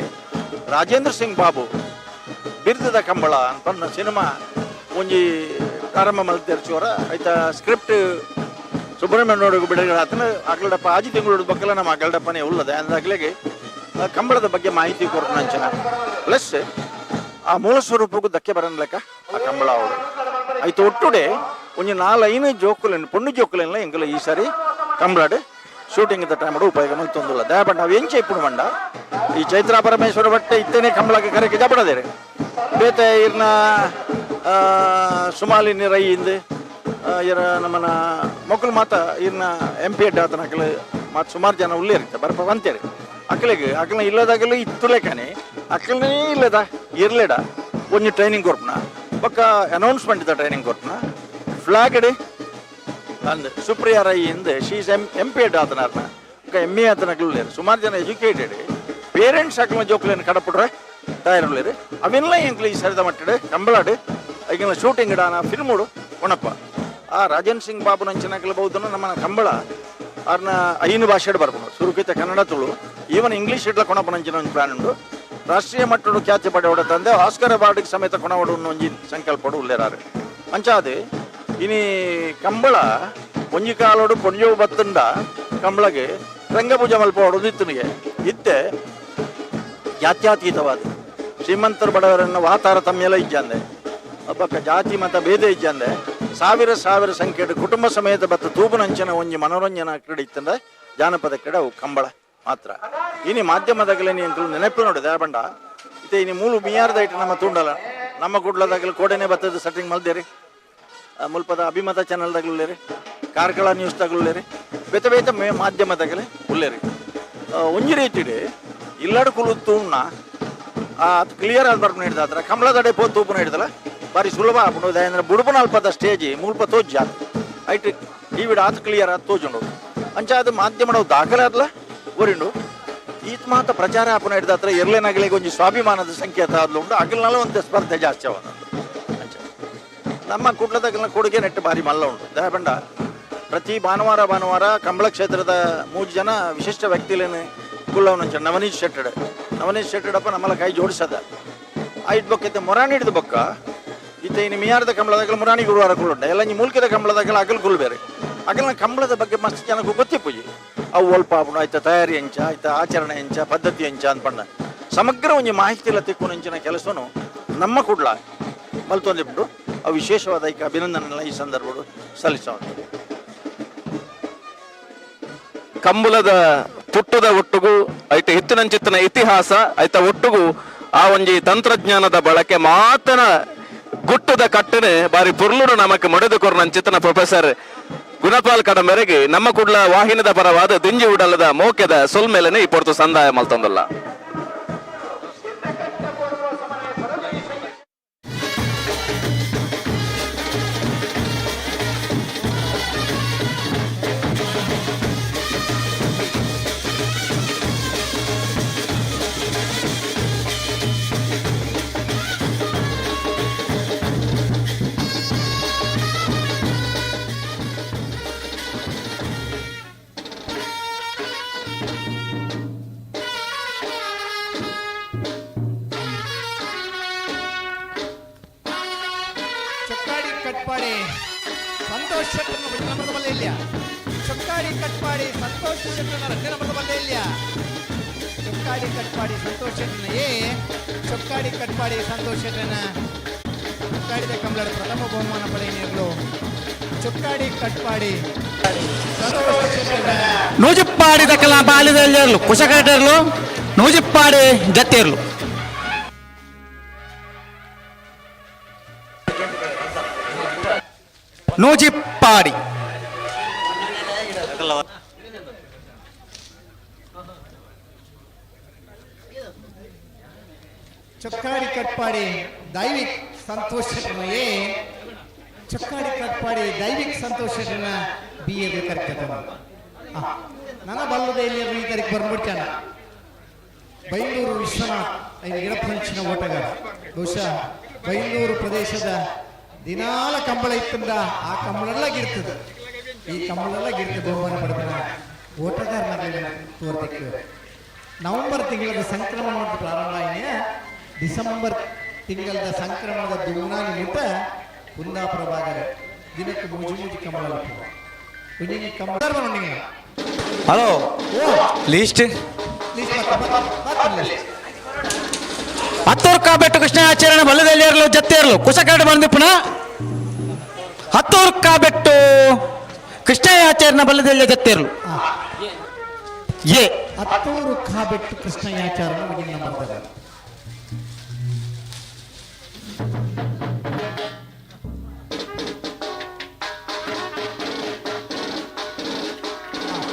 ರಾಜೇಂದ್ರ ಸಿಂಗ್ ಬಾಬು ಬಿರುದದ ಕಂಬಳ ಅನ್ಪನ್ನ ಸಿನಿಮಾ ಒಂಜಿ ಪ್ರಾರಂಭ ಮಲ್ತೇರ್ಚೋರ ಐತ ಸ್ಕ್ರಿಪ್ಟ್ ಸುಬ್ರಹ್ಮಣ್ಯನೋಡಿಗೆ ಬಿಡುಗಡೆ ಆತನ ಅಗಲಡಪ್ಪ ಆಜಿ ತಿಂಗಳು ಬಕ್ಕಲ ನಮ್ಮ ಅಗಲಡಪ್ಪನೇ ಉಲ್ಲದೆ ಅಂದಾಗಲಿಗೆ ಕಂಬಳದ ಬಗ್ಗೆ ಮಾಹಿತಿ ಕೊರ್ಪುನಂಚಿನ ಪ್ಲಸ್ ಆ ಮೂಲ ಸ್ವರೂಪಕ್ಕೂ ಧಕ್ಕೆ ಬರನ್ ಲೆಕ್ಕ ಆ ಕಂಬಳ ಅವರು ಐತು ಒಟ್ಟುಡೆ ಒಂಜಿ 4-5 ಜೋಕುಲೆನ್ ಪೊಣ್ಣು ಜೋಕುಲೆನ್ಲ ಎಂಕುಲ ಈ ಸಾರಿ ಕಂಬಳಡ್ ಶೂಟಿಂಗ್ ಟೈಮ್ ಉಪಯೋಗ ಮಲ್ತೊಂದುಲ್ಲ. ದಯಪಂಡ ಅವು ಎಂಚ ಇಪ್ಪುಡು ಮಂಡ ಈ ಚೈತ್ರ ಪರಮೇಶ್ವರ ಭಟ್ಟೆ ಇತ್ತೇನೆ ಕಂಬಳಕ್ಕೆ ಕರೆಕೆ ಜಪಡದೇರೆ ಬೇತೆ ಇರ್ನ ಸುಮಾಲಿ ರೈ ಇಂದು ಇರ ನಮ್ಮನ ಮಕ್ಕಳು ಮಾತ ಇರ್ನ ಎಂ ಪಿ ಎಡ್ ಆತನ ಅಕಲು ಮಾತು ಸುಮಾರು ಜನ ಉಳ್ಳೇ ಇರುತ್ತೆ ಬರ್ಪ ಅಂತೇರಿ ಅಕ್ಕಲಿಗೆ ಅಕ್ಕನ ಇಲ್ಲದಾಗಲೂ ಇತ್ತು ಲೆಕ್ಕನೆ ಅಕ್ಕಲೇ ಇಲ್ಲದ ಇರ್ಲೇಡ ಒಂಜಿ ಟ್ರೈನಿಂಗ್ ಕೊರ್ಪುನ ಬೊಕ್ಕ ಅನೌನ್ಸ್ಮೆಂಟ್ ಇದ್ದ ಟ್ರೈನಿಂಗ್ ಕೊರ್ಪುನ ಫ್ಲಾಗ್ ಅಂದ್ ಸುಪ್ರಿಯಾ ರೈ ಇಂದ ಶೀಸ್ ಎಂ ಎಂ ಪಿ ಎಡ್ ಆತನಾರ್ನ ಬೊಕ್ಕ ಎಮ್ ಎ ಆತನ ಉಳ್ಳೇರು ಸುಮಾರು ಜನ ಎಜುಕೇಟೆಡ್ ಪೇರೆಂಟ್ಸ್ ಅಕ್ಕನ ಜೋಕ್ಲೇನು ಕಡಪುಡ್ರೆ ತಯಾರುಳ್ಳೇರು ಅವೆಲ್ಲ ಎಂಕ್ಲು ಈ ಸರಿದ ಮಟ್ಟಡೆ ಕಂಬಳಾಡು ಈಗಿನ ಶೂಟಿಂಗ್ ಇಡಾನ ಫಿಲ್ಮುಡು ಒಣಪ್ಪ ಆ ರಾಜನ್ ಸಿಂಗ್ ಬಾಬು ನಂಚಿನಕಲು ಬಹುದನ್ನು ನಮ್ಮ ಕಂಬಳ ಅವ್ರನ್ನ 5 ಭಾಷೆಡ್ ಬರ್ಕೊಂಡು ಸುರುಕಿತ ಕನ್ನಡ ತುಳು ಈವನ್ ಇಂಗ್ಲೀಷ್ ಇಡ್ಲ ಕೊಣಪನಂಚಿನ ಒಂದು ಪ್ಲಾನ್ ಉಂಟು. ರಾಷ್ಟ್ರೀಯ ಮಟ್ಟದ ಖ್ಯಾತಿ ಪಡೆಯೋಡ ತಂದೆ ಆಸ್ಕರ್ ಅವಾರ್ಡ್ಗೆ ಸಮೇತ ಕೊಣವಡು ಒಂಜಿ ಸಂಕಲ್ಪಡು ಉಳ್ಳೇರಾರು. ಅಂಚಾದೆ ಇನಿ ಕಂಬಳ ಒಂಜಿ ಕಾಲೋಡು ಪೊಂಜೋವು ಬತ್ತುಂಡ ಕಂಬಳಗೆ ರಂಗಪೂಜೆ ಮಲ್ಪೋಡು ಇತ್ತನಿಗೆ ಇತ್ತೆ ಜಾತ್ಯಾತೀತವಾದ ಶ್ರೀಮಂತರು ಬಡವರನ್ನು ವಾತಾರ ತಮ್ಮೆಲ್ಲ ಇಜ್ಜಂದೆ ಒಬ್ಬಕ್ಕ ಜಾತಿ ಮತ ಭೇದ ಇಜ್ಜಂದೆ ಸಾವಿರ ಸಾವಿರ ಸಂಖ್ಯೆ ಕುಟುಂಬ ಸಮೇತ ಬತ್ತ ತೂಬುನಂಚಿನ ಒಂಜಿ ಮನೋರಂಜನಾ ಕ್ರೀಡೆ ಇತ್ತಂದ್ರೆ ಜಾನಪದ ಕ್ರೀಡೆ ಅವು ಕಂಬಳ ಮಾತ್ರ. ಇನಿ ಮಾಧ್ಯಮದಾಗಲೇ ನೀನು ನೆನಪು ನೋಡಿದೆ ಬಂಡ ಇತ್ತೆ ಇನಿ ಮೂಲು ಮಿಯಾರ್ದ ಇಟ್ಟು ನಮ್ಮ ತುಂಡಲ್ಲ ನಮ್ಮ ಗುಡ್ಲದಾಗಲಿ ಕೋಡೆನೆ ಬತ್ತದ ಸೆಟ್ಟಿಂಗ್ ಮಲ್ದೇರಿ ಮುಲ್ಪದ ಅಭಿಮತ ಚಾನಲ್ದಾಗಲುಳ್ಳೇರಿ ಕಾರ್ಕಳ ನ್ಯೂಸ್ ತಗಲುಳ್ಳೇರಿ ಬೇತೆ ಬೇತೆ ಮಾಧ್ಯಮದಾಗಲೇ ಉಳ್ಳೇರಿ ಒಂಜಿ ರೀತಿಡೆ ಇಲ್ಲಡು ಕುಲು ತೂಣ್ಣ ಅದು ಕ್ಲಿಯರ್ ಆದ ಬರ್ಪು ಹಿಡ್ದಾತ್ರ ಕಂಬಳದಡೆ ಪೋ ತೂಪುನ ಹಿಡ್ದಲ್ಲ ಬಾರಿ ಸುಲಭ ಆಪುಂಡು. ಅಂದ್ರೆ ಬುಡುಪುನ ಅಲ್ಪದ ಸ್ಟೇಜ್ ಮುಲ್ಪ ತೋಜ್ ಆತು ಐಟ್ ಟಿವಿಡ್ ಆತು ಕ್ಲಿಯರ್ ಆತು ತೋಜುಂಡು. ಅಂಚ ಅದು ಮಾಧ್ಯಮದ ದಾಖಲೆ ಆದ್ಲ ಒರಿಂಡು ಈತ ಮಾತ ಪ್ರಚಾರ ಆಪುನ ಹಿಡ್ದಾತ್ರ ಎರ್ಲೇನಾಗಲಿಗೆ ಒಂಜಿ ಸ್ವಾಭಿಮಾನದ ಸಂಕೇತ ಆದ್ಲು ಉಂಡು ಅಗಲ್ನಲ್ಲ ಒಂದು ಸ್ಪರ್ಧೆ ಜಾಸ್ತಿ ಅವ. ಅಂಚ ನಮ್ಮ ಕುಡ್ಲದಾಗಲ್ನ ಕೊಡುಗೆ ನೆಟ್ಟು ಭಾರಿ ಮಲ್ಲ ಉಂಟು. ದಯಬಂಡ ಪ್ರತಿ ಭಾನುವಾರ ಭಾನುವಾರ ಕಂಬಳ ಕ್ಷೇತ್ರದ 3 ಜನ ವಿಶಿಷ್ಟ ವ್ಯಕ್ತಿಲೇನು ಕುಲ್ಲವನಂಚ ನವನೀಶ್ ಶೆಟ್ಟಡೆ ನವನೀಶ್ ಶೆಟ್ಟಡಪ್ಪ ನಮ್ಮಲ್ಲ ಕೈ ಜೋಡಿಸದ ಐದು ಬೊಕ್ಕ ಮೊರಾಣಿ ಹಿಡಿದು ಬೊಕ್ಕ ಇತ್ತೆ ಇನ್ನು ಮಿಯಾರದ ಕಂಬಳದಾಗಲ ಮುರಾಣಿ ಗುರುವಾರ ಕುಳ್ಳುಂಡ ಎಲ್ಲ ನೀ ಮೂಲ್ಕಿದ ಕಂಬಳದಾಗಲ ಅಗಲ್ ಕುಲ್ ಬೇರೆ ಅಗಲ್ನ ಕಂಬಳದ ಬಗ್ಗೆ ಮಸ್ತ್ ಜನಕ್ಕೆ ಗೊತ್ತಿಪ್ಪುಜಿ ಅವು ಒಲ್ಪ ಆಪುಂಡು ಆಯ್ತ ತಯಾರಿ ಎಂಚ ಆಯ್ತ ಆಚರಣೆ ಎಂಚ ಪದ್ಧತಿ ಎಂಚ ಅನ್ಪಂಡ ಸಮಗ್ರ ಒಂಜಿ ಮಾಹಿತಿ ಎಲ್ಲ ತಿಕ್ಕು ಕೆಲಸನು ನಮ್ಮ ಕುಡ್ಲ ಮಲ್ತೊಂದಿಬಿಟ್ಟು ಅವು ವಿಶೇಷವಾದ ಈ ಅಭಿನಂದನೆಲ್ಲ ಈ ಸಂದರ್ಭ ಸಲ್ಲಿಸುವಂಥದ್ದು. ಕಂಬಳದ ಪುಟ್ಟದ ಒಟ್ಟುಗು ಐತ ಹಿತ್ತಿನಂಚಿತ್ತನ ಇತಿಹಾಸ ಐತ ಒಟ್ಟುಗು ಆ ಒಂಜಿ ತಂತ್ರಜ್ಞಾನದ ಬಳಕೆ ಮಾತನ ಗುಟ್ಟದ ಕಟ್ಟನೆ ಬಾರಿ ಪುರ್ಲುಡು ನಮಕ್ ಮೊಡೆದು ಕೊರ್ನಂಚಿತ್ತನ ಪ್ರೊಫೆಸರ್ ಗುಣಪಾಲ್ ಕಡಂಬೆರೆಗೆ ನಮ್ಮ ಕುಡ್ಲ ವಾಹಿನದ ಪರವಾದ ದಿಂಜಿ ಉಡಲದ ಮೋಕೆದ ಸೊಲ್ಮೇಲೆನೆ ಈ ಪೊರ್ತು ಸಂದಾಯ ಮಲ್ತೊಂದಲ್ಲ. ಸಂತೋಷ್ ಶೆಟ್ಟರ್ನ ನಂಬರದ ಬಲ್ಲೆ ಇಲ್ಲ. ಚೊಕ್ಕಾಡಿ ಕಟ್ಪಾಡಿ ಸಂತೋಷ್ ಶೆಟ್ಟರ್ನ 2 ನಂಬರದ ಬಲ್ಲೆ ಇಲ್ಲ. ಚೊಕ್ಕಾಡಿ ಕಟ್ಪಾಡಿ ಸಂತೋಷ್ ಶೆಟ್ಟರ್ನ ಎ ಚೊಕ್ಕಾಡಿ ಕಟ್ಪಾಡಿ ಸಂತೋಷ್ ಶೆಟ್ಟರ್ನ ಚೊಕ್ಕಾಡಿದ ಕಂಬಳದ ಪ್ರಥಮ ಬಹುಮಾನ ಪಡೆಯಲು ಚೊಕ್ಕಾಡಿ ಕಟ್ಪಾಡಿ ಸಂತೋಷ್ ಶೆಟ್ಟರ್ನ ನೂಜಿಪ್ಪಾಡಿ ದಕ್ಕಲ ಬಾಲ್ಯದಲ್ಲಿರಲು ಕುಶಕಟರ್ಲು ನೂಜಿಪ್ಪಾಡಿ ಜತ್ತಿರ್ಲು. ನೂಜಿಪ್ಪಾಡಿ. ಚೊಕ್ಕಾಡಿ ಕಟ್ಪಾಡಿ ದೈವಿಕ್ ಸಂತೋಷ ಎ, ಚೊಕ್ಕಾಡಿ ಕಟ್ಪಾಡಿ ದೈವಿಕ್ ಸಂತೋಷ ಬಿ ಎ ಕರೆಕ್ಟ್. ನನ್ನ ಬಲ್ಲದ ಎಲ್ಲಿ ಈ ತಾರೀಕು ಬಂದ್ಬಿಡ್ತಾನ. ಬೈಂದೂರು ವಿಶ್ವನಾಥ್ ಐದು ಗಿಡಪಂಚಿನ ಓಟಗಾರ. ಬಹುಶಃ ಬೈಂದೂರು ಪ್ರದೇಶದ ದಿನಾಲ ಕಂಬಳ ಇತ್ತಂದ ಆ ಕಂಬಳೆಲ್ಲ ಗಿರ್ತದೆ, ಈ ಕಂಬಳೆಲ್ಲ ಗಿರ್ತದೆ. ಬಹುಮಾನ ಪಡೆದ ಓಟಗಾರನಾಗಲಿ ತೋರ್ದಿಕ್ಕೆ. ನವೆಂಬರ್ ತಿಂಗಳ ಸಂಕ್ರಮಣ ಪ್ರಾರಂಭ ಆಯ್ನೆ, ಡಿಸೆಂಬರ್ ತಿಂಗಳ ಸಂಕ್ರಮಣದ ದುಮ್ನಾನಿ ಮುಟ್ಟ ಕುಂದಾಪುರ ಭಾಗದ ದಿನಕ್ಕೆ ಮೂಜಿ ಮೂಜಿ ಕಂಬಳ ಒಂಜಿ ಕಂಬಳ. ಹಲೋ, ಲೀಸ್ಟ್ ಹತ್ತೂರು ಕಾಬೆಟ್ಟು ಕೃಷ್ಣ ಆಚರಣೆ ಬಲ್ಲದಲ್ಲಿ ಇರಲು ಜತ್ತೆ ಇರಲು ಕುಶಕಾಡು ಬಂದು ಪುನಃ. ಹತ್ತೂರು ಕಾಬೆಟ್ಟು ಕೃಷ್ಣ ಆಚರಣೆ ಬಲ್ಲದಲ್ಲಿ ಜತ್ತೆ ಇರಲು ಎ. ಹತ್ತೂರು ಕಾಬೆಟ್ಟು ಕೃಷ್ಣಯಾಚಾರ್ಯ ಮುಂದಿನ ಬರ್ತಾರೆ.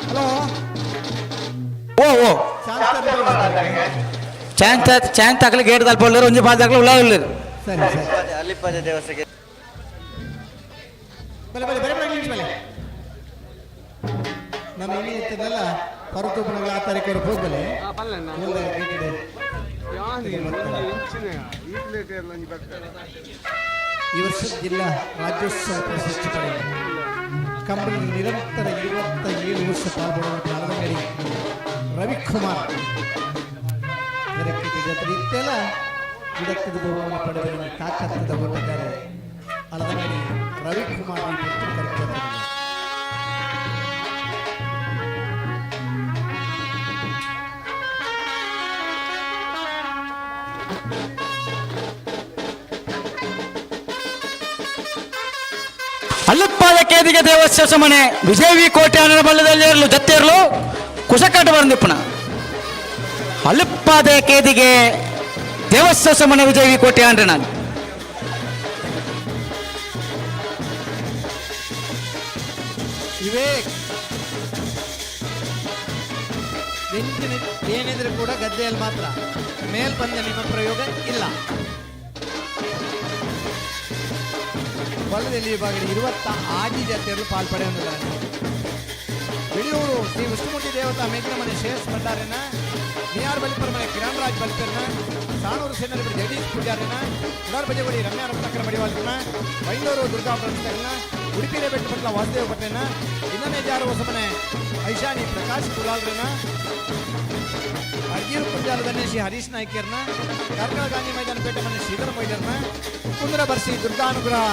ಹಲೋ. ಓ ಓ, ಚಾಂತ್ ಚಾಂತ್ ಆಗಲಿ ಗೇಟ್ ತಲುಪೋಲ್ಲೇರು, ಒಂಜಿ ಪಾದಾಗಲಿ ಉಳ್ಳ. ಸರಿ ಸರಿ. ಅಲ್ಲಿಪ್ಪಾದ ದೇವಸ್ಥಾನಕ್ಕೆ. ಬಲೆ ಬಲೆ ಬರೆ ಬರೆ ನಿಮಿಷ ಬಲೆ. ನಮ್ಮ ಇಲ್ಲಿ ಇರ್ತದಲ್ಲ ಪರ್ವತೋಪಣಗಳ ಆ ತಾರೀಕು ಹೋಗ್ಬಲೆ. ಈ ವರ್ಷದ ಜಿಲ್ಲಾ ರಾಜ್ಯೋತ್ಸವ ಪ್ರಶಸ್ತಿ ಪಡೆದ ಕಂಬಳಿ ನಿರಂತರ 27 ವರ್ಷ ಪಾಲ್ಗೊಳ್ಳುವ ಅಳದಂಗಡಿ ರವಿಕುಮಾರ್ ಜೊತೆ ಇತ್ತೆಲ್ಲ ಗಿಡಕ್ಕದ ಬಹುಮಾನ ಪಡೆದ ತಾಕತ್ತದ ಓಟಗಾರ ಅಳದಂಗಡಿ ರವಿಕುಮಾರ್ ಈ ಪುಸ್ತಕ ಕರೆಕ್ಟ್. ಅಲ್ಲಪ್ಪಾದ ಕೇದಿಗೆ ದೇವಸ್ವ ಮನೆ ವಿಜಯ ವಿ ಕೋಟೆ ಅನ್ನೋ ಬಲ್ಲದಲ್ಲಿ ಇರಲು ಜತ್ತೆ ಇರಲು ಕುಶಕಾಟ ಬಂದಿಪ್ಪನ. ಅಲ್ಲಪ್ಪಾದ ಕೇದಿಗೆ ದೇವಸ್ವ ಮನೆ ವಿಜಯ ವಿ ಕೋಟೆ ಅಂದ್ರೆ ನಾನು. ವಿವೇಕ್ ಬೆಂಚಿನ ಏನಿದ್ರು ಕೂಡ ಗದ್ದೆಯಲ್ಲಿ ಮಾತ್ರ, ಮೇಲ್ಪಂದ್ಯ ನಿಮ್ಮ ಪ್ರಯೋಗ ಇಲ್ಲ. ಹೊಲದಲ್ಲಿ ವಿಭಾಗದಲ್ಲಿ 26 ಜಾತಿಯರು ಪಾಲ್ಪಡೆಯುತ್ತಿದ್ದಾರೆ. ಬೆಳೆಯೂರು ಶ್ರೀ ವಿಷ್ಣುಮೂರ್ತಿ ದೇವತಾ ಮೇಘನಮನೆ ಶ್ರೇಯಸ್ ಭಂಡಾರನ, ಬಿ ಆರ್ ಬಲಿಪರ ಮನೆ ಕಿರಣ್ ರಾಜ್ ಬಲಿಪರ್ನ, ಸಾಣೂರು ಸೇನರ ಜಗದೀಶ್ ಪೂಜಾರಿನ, ಉಡಾರ್ ಬಜಗುಡಿ ರಮ್ಯಾ ರತ್ನಾಕರ ಮಡಿವಾಳನ, ಬೈಂದೂರು ದುರ್ಗಾ ಪ್ರಸ್ತನ, ಉಡುಪಿ ಬೆಟ್ಟಪಟ್ಲ ವಾಸುದೇವ ಭಟ್ಟನ, ಇನ್ನನೇ ಜಾರು ಹೊಸಮನೆ ಐಶಾನಿ ಪ್ರಕಾಶ್ ಕುಲಾಲ್ರನ, ಅರ್ಜೀರು ಪುಂಜಾಲದನ್ನೇ ಶ್ರೀ ಹರೀಶ್ ನಾಯ್ಕರ್ನ, ಕಾರ್ಕಳ ಗಾಂಧಿ ಮೈದಾನ ಪೇಟೆ ಮನೆ ಶ್ರೀಧರ ಮೊಯ್ಲರ್ನ, ಕುಂದ್ರ ಬರ್ಸಿ ದುರ್ಗಾನುಗ್ರಹ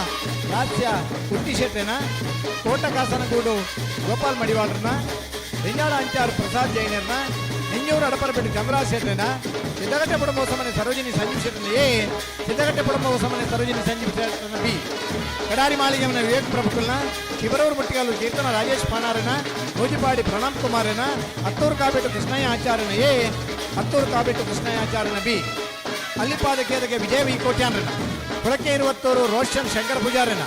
ರಾಜ್ಯ ಕುಟ್ಟಿ ಶೆಟ್ಟೆನ, ಕೋಟ ಕಾಸನಗೂಡು ಗೋಪಾಲ್ ಮಡಿವಾಳರನ್ನ, ರಿಂಜಾಳ ಅಂಚಾರ್ ಪ್ರಸಾದ್ ಜೈನರ್ನ, ನಿಂಜೂರು ಅಡಪರಪೇಟೆ ಚಂದ್ರರಾಜ್ ಶೆಟ್ಟೆನ, ಸಿದ್ದಗಟ್ಟೆ ಕುಟುಂಬ ಹೊಸಮನೆ ಸರೋಜಿನಿ ಸಂಜೀವ್ ಶೆಟ್ಟನ ಎ, ಸಿದ್ದಗಟ್ಟೆ ಕುಟುಂಬ ಹೊಸಮನೆ ಸರೋಜಿನಿ ಸಂಜೀವ್ ಶೆಟ್ಟನ ಬಿ, ಕಡಾರಿ ಮಾಳಿಗೆಮನ ವಿವೇಕ್ ಪ್ರಭುಕುಲ್ನ, ಶಿವರೂರು ಮುಟ್ಟಿಗಾಲು ಕೀರ್ತನ ರಾಜೇಶ್ ಪಾನಾರನ, ನೂಜಿಪಾಡಿ ಪ್ರಣಾಮ್ ಕುಮಾರನ, ಹತ್ತೂರು ಕಾಬೇಟು ಕೃಷ್ಣಯ್ಯ ಆಚಾರ್ಯನ ಎ, ಹತ್ತೂರು ಕಾಬೇಟು ಕೃಷ್ಣಯ್ಯ ಆಚಾರ್ಯನ ಬಿ, ಅಲ್ಲಿಪಾದ ಕೇದಗೆ ವಿಜಯ ವಿ ಕೋಟ್ಯಾನ್ರನ, ಕೊಳಕೆ ಇರುವತ್ತೂರು ರೋಷನ್ ಶಂಕರ್ ಪೂಜಾರನ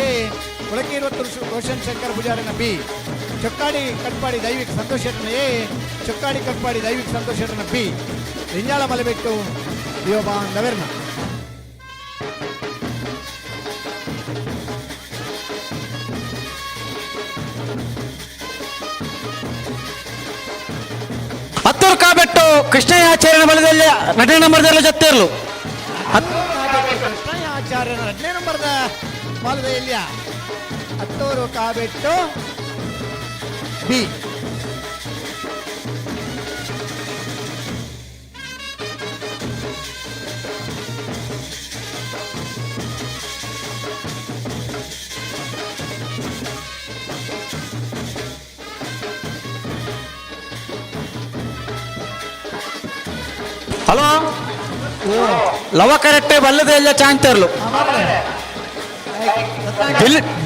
ಎ, ಕೊಳಕೆ ಇರುವತ್ತೂರು ರೋಷನ್ ಶಂಕರ್ ಪೂಜಾರನ ಬಿ, ಚೊಕ್ಕಾಡಿ ಕಟ್ಪಾಡಿ ದೈವಿಕ ಸಂತೋಷ್ ಶೆಟ್ಟನ ಎ, ಚೊಕ್ಕಾಡಿ ಕಟ್ಪಾಡಿ ದೈವಿಕ ಸಂತೋಷ್ ಶೆಟ್ಟನ ಬಿ, ರಿಂಜಾಳ ಮಲೆಬೆಟ್ಟು ದೇವಬಾಂಧವೆರ್ನ. ಹತ್ತೂರು ಕಾಬೆಟ್ಟು ಕೃಷ್ಣಯ್ಯ ಆಚಾರ್ಯನ ಬಲದಲ್ಲಿ ನಟನೆ ನಂಬರ್ದಲ್ಲಿ ಜತ್ತೆ ಇರಲು. ಕೃಷ್ಣಯ್ಯ ಆಚಾರ್ಯನ ಎರಡನೇ ನಂಬರ್ದ ಬಾಲದ ಎಲ್ಲಿಯ Hattur ಕಾಬೆಟ್ಟು B. Hello, Lava correct ಬಲ್ಲದೆ ಎಲ್ಲ ಚಾಂತರ್ಲು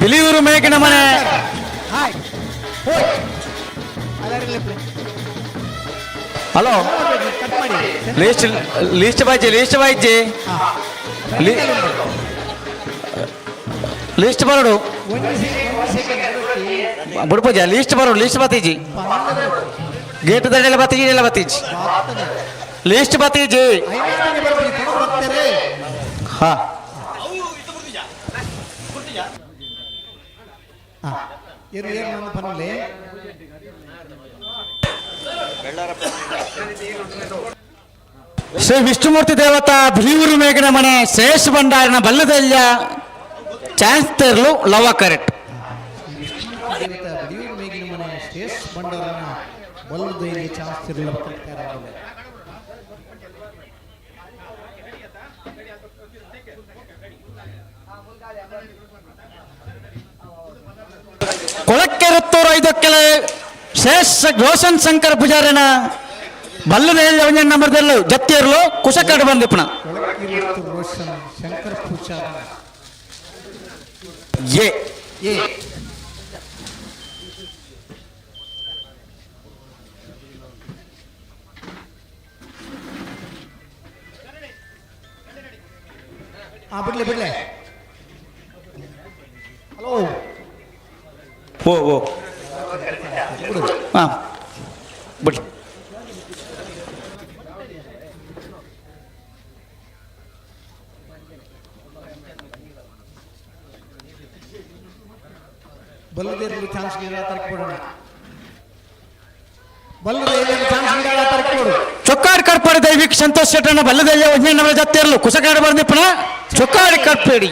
ಬಿಲಿಯೂರು ಮೇಗಿನ ಮನೆ. ಹಾಯ್ ಹೋಯ್. ಹಲೋ, ಕಟ್ ಮಾಡಿ. ಲಿಸ್ಟ್ ಲಿಸ್ಟ್ ಬಾಯ್ಜಿ, ಲಿಸ್ಟ್ ಬಾಯ್ಜಿ. ಲಿಸ್ಟ್ ಬರೋಡು ಬುಡ್ಪೂಜ ಲಿಸ್ಟ್ ಬರೋಡು ಲಿಸ್ಟ್ ಬತ್ತೀಜಿ ಗೇಟ್ ದಂಡೆಲ್ಲ ಬತ್ತೀಜಿ ಎಲ್ಲ ಬತ್ತೀಜಿ ಲಿಸ್ಟ್ ಬತ್ತೀಜಿ. ಹಾ ಶ್ರೀ ವಿಷ್ಣುಮೂರ್ತಿ ದೇವತಾ ಬಿಳಿಯೂರು ಮೇಘನ ಮನೆ ಶೇಷ ಭಂಡಾರನ ಬಲ್ಲದಲ್ಯ ಚಾನ್ಸ್ ತೆರಲು ಲವ ಕರೆಕ್ಟ್. ದೇವತಾ ಬಿಳಿಯೂರು ಮೇಗಿನ ಮನೆ ಶ್ರೇಷ್ಠ ಭಂಡಾರನ ಬಲ್ಲದೈಲಿ ಚಾನ್ಸ್ ತಿರಲು ತಯಾರಾಗಿದೆ. ಕೊಳಕ್ಕೆರುತ್ತೂರು ಐದಕ್ಕೆಲೆ ಶೇಷ ರೋಷನ್ ಶಂಕರ್ ಪೂಜಾರಿನ ಬಲ್ಲದಲ್ಯ ಒಂಜನ್ ನಂಬರ್ದಲ್ಲೂ ಜತ್ತಿರ್ಲು ಕುಶಕಾಡು ಬಂದಿಪ್ಪಣ. ಕೊಳಕ್ಕಿರುತ್ತೂರು ರೋಷನ್ ಶಂಕರ್ ಪೂಜಾರನ ಎ ಎ ಆ ಬಿಡ್ಲೆ ಬಿಡ್ಲೆ. ಹಲೋ ಓ ಓ ಹಾಂ ಬಿಡಿ. ಬಲ್ಲದೇರ್ಲು ಚಾನ್ಸ್ ನೀಡ ತರಕೊಡೋಣ. ಬಲ್ಲದೇರ್ಲು ಚಾನ್ಸ್ ನೀಡ ತರಕೊಡು. ಚೊಕ್ಕಾಡಿ ಕಟ್ಪಾಡಿ ದೈವಿಕ್ ಸಂತೋಷ್ ಶೆಟ್ಟಣ್ಣ ಬಲ್ಲದಲ್ಯ ಒಂಜನ್ ನಂಬರ್ ಜತ್ತಿರ್ಲು ಕುಶಕಾಡು ಬಂದಿಪ್ಪಣ ಚೊಕ್ಕಾಡಿ ಕಟ್ಪೇಡಿ.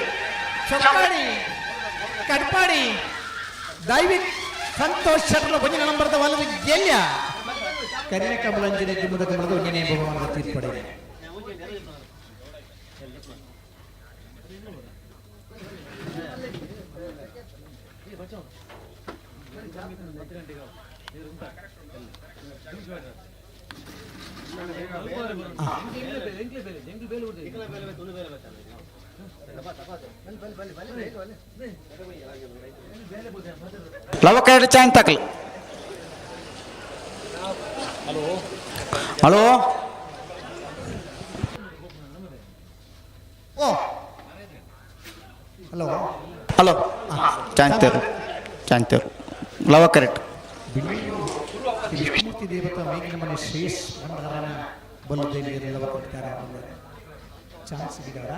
ಚೊಕ್ಕಾಡಿ ಕಟ್ಪಾಡಿ ದೈವಿಕ್ ಸಂತೋಷ್ ಶೆಟ್ಟರ ಒಂಜಿನ ನಂಬರ್ದ ವಲದ ಗೆಲ್ಯ ಕರಿನ ಕಮಲಂಜನೆ ದುಮ್ಮದ ಕಮಲದ ಒಂಜನೇ ಭಗವಾನದ ತೀರ್ಪಡೆ. ಲವಕಾಡಿ ಚಾನ್ ತಕಲ್. ಹಲೋ ಓ ಹಲೋ ಹಲೋ ಚಾಂತೇರು ಚಾಂತೇರು ಲವ ಕರೆಕ್ಟ್. ವಿಷ್ಣುಮೂರ್ತಿ ದೇವತಾ ಮೇಘಿನ ಮನೆ ಶ್ರೇಯಸ್ ಭಂಡಾರನ ಬಲ್ಲದಲ್ಲಿ ಲವ ಕೊಡ್ತಾರೆ ಚಾನ್ಸ್ ಗಿಡಾರ.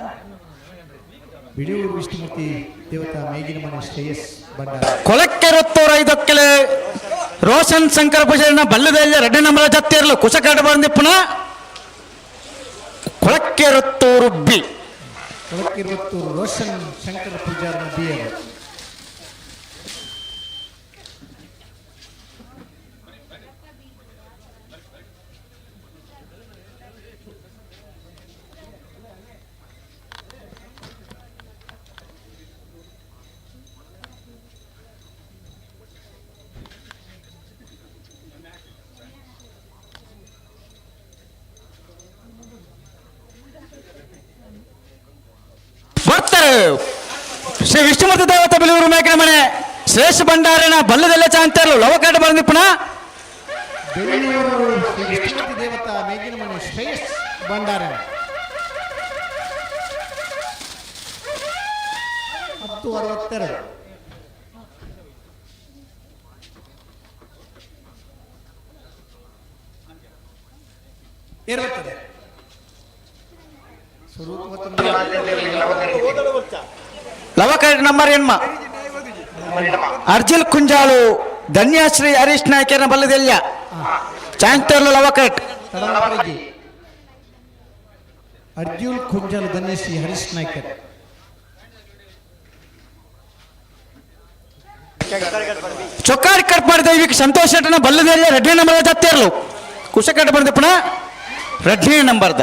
ಬಿಳಿಯೂರು ವಿಷ್ಣುಮೂರ್ತಿ ದೇವತಾ ಮೇಘಿನ ಮನೆ ಶ್ರೇಯಸ್ ಭಂಡಾರ. ಕೊಳಕ್ಕೆರತ್ತೂರು ಐದಕ್ಕೆಲೆ ರೋಷನ್ ಶಂಕರ್ ಪೂಜಾರಿನ ಬಲ್ಲದಲ್ಯ ರೆಡ್ಡಿ ನಂಬರ್ ಜತ್ತಿರ್ಲು ಕುಶಕಾಡು ಬಂದಿಪ್ಪಣ ಕೊಳಕ್ಕೆರತ್ತೂರು ಬಿ. ಕೊಳಕ್ಕಿರುವತ್ತೂರು ರೋಷನ್ ಶಂಕರ ಪೂಜಾರನ ಬಿ ಅವರು. ಬರ್ತಾರೆ ಶ್ರೀ ವಿಷ್ಣುಮೂರ್ತಿ ದೇವತಾ ಬಿಳಿಯೂರು ಮೇಕನ ಮನೆ ಶ್ರೇಷ್ಠ ಭಂಡಾರನ ಬಲ್ಲದಲ್ಲೇ ಚಾಂತೇರ್ಲು ಲವಕಾಡು ಬಂದಿಪ್ಪಣ. ಬೆಳ್ಳೂರು ಶ್ರೀ ವಿಷ್ಣುಮೂರ್ತಿ ದೇವತಾ ಮೇಘಿನ ಮನೆ ಶ್ರೇಯಸ್ ಭಂಡಾರನ 10:62. ಏರ್ ಬರ್ತದೆ ಸ್ವರೂಪ ಲವಕಾಡು ನಂಬರ್ ಎನ್ಮ ಅರ್ಜುಲ್ ಕುಂಜಾಳು ಧನ್ಯಶ್ರೀ ಹರೀಶ್ ನಾಯ್ಕರನ ಬಲ್ಲದೆಲ್ಲ ಚಾಂತೇರ್ಲು ಲವಕಟ್. ಅರ್ಜುನ್ ಕುಂಜಾಲು ಧನ್ಯಶ್ರೀ ಹರೀಶ್ ನಾಯ್ಕರ್. ಚೊಕ್ಕಾಡಿ ಕಟ್ಪಾಡಿ ದೈವಿಕ್ ಸಂತೋಷ್ ಶೆಟ್ಟನ ಬಲ್ಲದೆಲ್ಲ ರೆಡ್ಡಿ ನಂಬರ್ ಜತ್ತೇರ್ಲು ಕುಶಕಟ್ಟ ಬಂದಿಪ್ಪಣ ರೆಡ್ಡಿ ನಂಬರ್ದ.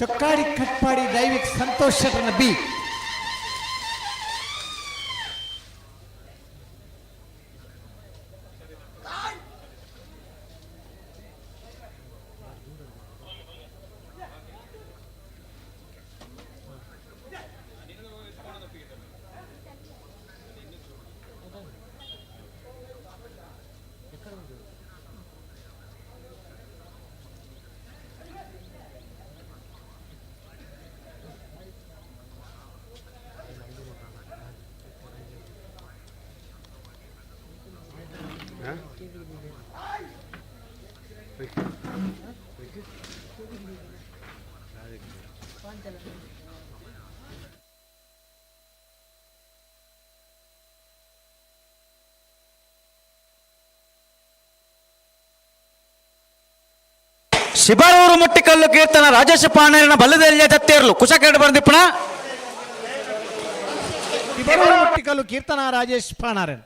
ಚೊಕ್ಕಾಡಿ ಕಟ್ಪಾಡಿ ದೈವಿಕ್ ಸಂತೋಷ್ ಶೆಟ್ಟನ ಬಿ. ಶಿಬರೂರು ಮುಟ್ಟಿಕಲ್ಲು ಕೀರ್ತನ ರಾಜೇಶ ಪಾಣೇರಿನ ಬಲ್ಲದೆಲ್ಲ ಜತ್ತೇರ್ಲು ಕುಶಕರಡು ಬಂದಿಪ್ಪಣ. ಶಿಬರೂರು ಮುಟ್ಟಿಕಲ್ಲು ಕೀರ್ತನ ರಾಜೇಶ್ ಪಾಣಾರನ್.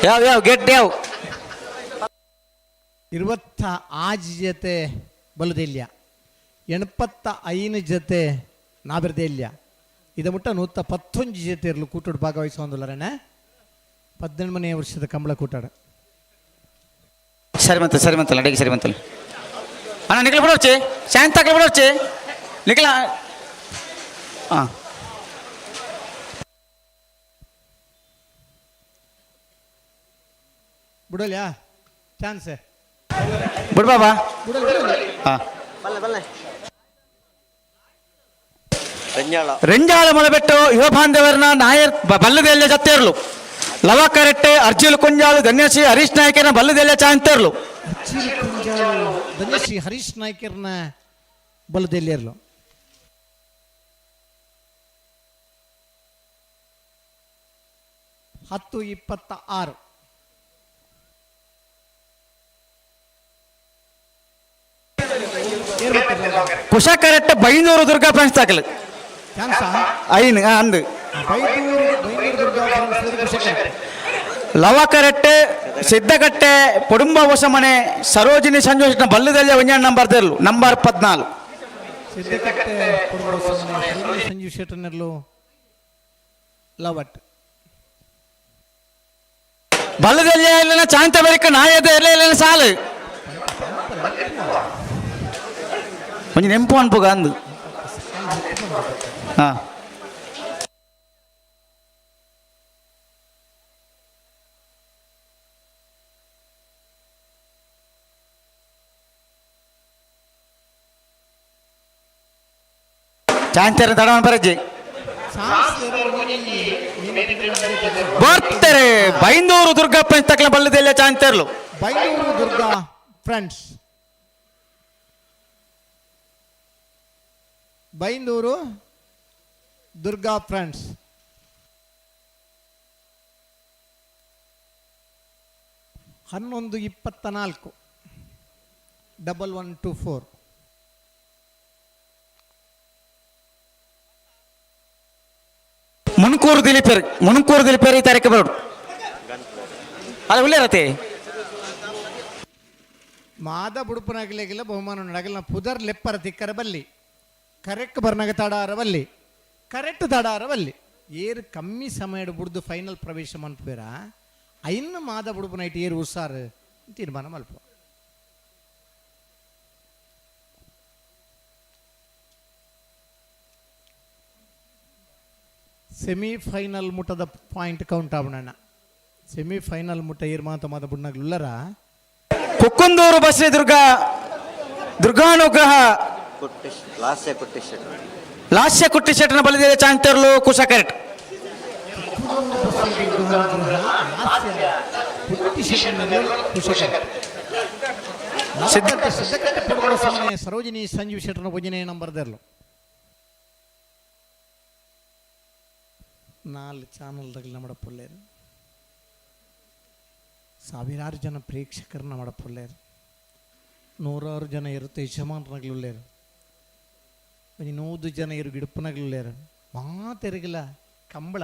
ಯಾವ ಯಾವ ಗೆಟ್ ಯಾವ. 26 ಜೊತೆ ಬಲದೆಲ್ಯ, 85 ಜೊತೆ ನಾಬಿರ್ದೆಲ್ಯ, ಇದ ಮುಟ್ಟ 111 ಜೊತೆ ಇರಲು ಕೂಟೋಡು ಭಾಗವಹಿಸೋಂದುಲ್ಲರಣ್ಣ. 18ನೇ ವರ್ಷದ ಕಂಬಳ ಕೂಟಾಡ. ಸರಿ ಮಂತಲ್, ಸರಿ ಮಂತಲ್, ಅಡಿಗೆ ಸರಿ ಮಂತಲ್. ಅಣ್ಣ ನಿಖಲ ಬಿಡೋರ್ಚಿ, ಶಾಂತ ಹಾಕ್ಲಿ ಬಿಡೋರ್ಚಿ ನಿಖಲ. ಹಾಂ ಬಿಡೋಲ್ಯಾ ಚಾನ್ಸ್? ಬಿಡು ಬಾಬಾ. ಹಾಂ, ರೆಂಜಾಳ ಮೊಳಬೆಟ್ಟು ಯುವ ಬಾಂಧವರನ್ನ ನಾಯರ್ ಬಲ್ಲದೆಲ್ಲ ಜತ್ತೇರ್ಲು ಲವ ಕರೆಟ್ಟೆ ಅರ್ಜಿಲು ಕುಂಜಾಳು ಧನ್ಯಶ್ರೀ ಹರೀಶ್ ನಾಯ್ಕನ ಬಲ್ಲದೆಲ್ಲ ಚಾಂತೇರ್ಲು. ಧನ್ಯಶ್ರೀ ಹರೀಶ್ ನಾಯ್ಕರ್ನ ಬಲ್ಲದೆಲ್ಲಿರ್ಲು. 10:26. ಕುಶ ಕರೆಕ್ಟ್ ಬೈಂದೂರು ದುರ್ಗಾ ಫ್ರೆಂಡ್ಸ್ ತಾಕಲು. ಐನ್ ಅಂದು ಲವ ಕರೆಕ್ಟ್ ಸಿದ್ದಕಟ್ಟೆ ಕುಟುಂಬ ಹೊಸಮನೆ ಸರೋಜಿನಿ ಸಂಜೋಷನ ಬಲ್ಲದಲ್ಲಿ ಒಂಜಾಣ ನಂಬರ್ ತೆರಲು ನಂಬರ್ 14. ಸಿದ್ದಕಟ್ಟೆ ಸಂಜೀವ್ ಶೆಟ್ಟರ್ನೆರ್ಲು ಲವಟ್. ಬಲ್ಲದಲ್ಲಿ ಇಲ್ಲ ಚಾಂತ ಬರಿಕ ನಾಯದ ಎಲ್ಲ ಇಲ್ಲ ಸಾಲು ಒಂಜಿ ನೆಂಪು ಅನ್ಪುಗ ಅಂದು. ಹಾ ಚಾಂತರ ತಡವನ್ ಪರಜ್ಜಿ ಬರ್ತಾರೆ. ಬೈಂದೂರು ದುರ್ಗಪ್ಪ ತಕ್ಕಲ ಬಲ್ಲದೆಲ್ಲ ಚಾಂತರ್ಲು. Byndoor Durga friends, Byndoor Durga friends. 11:24, 1124. ಮುನ್ಕೂರು ದಿಲೀಪೇರ್, ಮುನ್ಕೂರು ದಿಲೀಪೇರ್ ಈ ತಾರೀಕು ಬರೋಡು ಅಲ್ಲ ಉಳ್ಳೇರತೆ. ಮಾದ ಬುಡುಪನಾಗಲಿಲ್ಲ ಬಹುಮಾನ ನಡಗಲ್ನ ಪುದರ್ ಲೆಪ್ಪರ ತಿಕ್ಕರ ಬಲ್ಲಿ ಕರೆಕ್ಟ್ ಬರ್ನಾಗ ತಡಾರ ಬಲ್ಲಿ ಕರೆಕ್ಟ್ ತಡಾರ ಬಲ್ಲಿ ಏರು ಕಮ್ಮಿ ಸಮಯ ಬುಡ್ದು ಫೈನಲ್ ಪ್ರವೇಶ ಮನ್ಪೇರ ಐನ್ನು ಮಾದ ಬುಡುಪು ನೈಟ್ ಏರು ಉಸಾರು ತೀರ್ಮಾನ ಮಲ್ಪ. ಸೆಮಿಫೈನಲ್ ಮುಟ್ಟದ ಪಾಯಿಂಟ್ ಕೌಂಟ್ ಆವಣ ಸೆಮಿಫೈನಲ್ ಮುಟ್ಟ ಏರು ಮಾತ ಮಾದ ಬುಡ್ನಾಗ್ಲುಲ್ಲರ. ಕುಕ್ಕುಂದೂರು ಬಸ್ರಿ ದುರ್ಗಾ ದುರ್ಗಾನುಗ್ರಹ ಲಾಸ್ಯ ಕುಟ್ಟಿ ಶೆಟ್ಟನ ಬಲಿದೆ ಚಾಂತರ್ಲು ಕುಶ ಕರೆಕ್ಟ್. ಸರೋಜಿನಿ ಸಂಜೀವ್ ಶೆಟ್ಟನ ಭಜನೆ ನಂಬರ್ ದೆರ್ಲು. 4 ಚಾನಲ್ದಾಗ ನಮ್ಮಡ ಪುಲ್ಲೇರು, ಸಾವಿರಾರು ಜನ ಪ್ರೇಕ್ಷಕರನ್ನ ಮಾಡಪುಲ್ಲೇರು, ನೂರಾರು ಜನ ಇರುತ್ತೆ ಯಜಮಾನರಾಗ್ಲುಳ್ಳೇರು, ಒಂಜಿ 100 ಜನ ಇರು ಗಿಡಪನಾಗ್ಲುಳ್ಳೇರು. ಮಾತೆರಗಿಲ್ಲ ಕಂಬಳ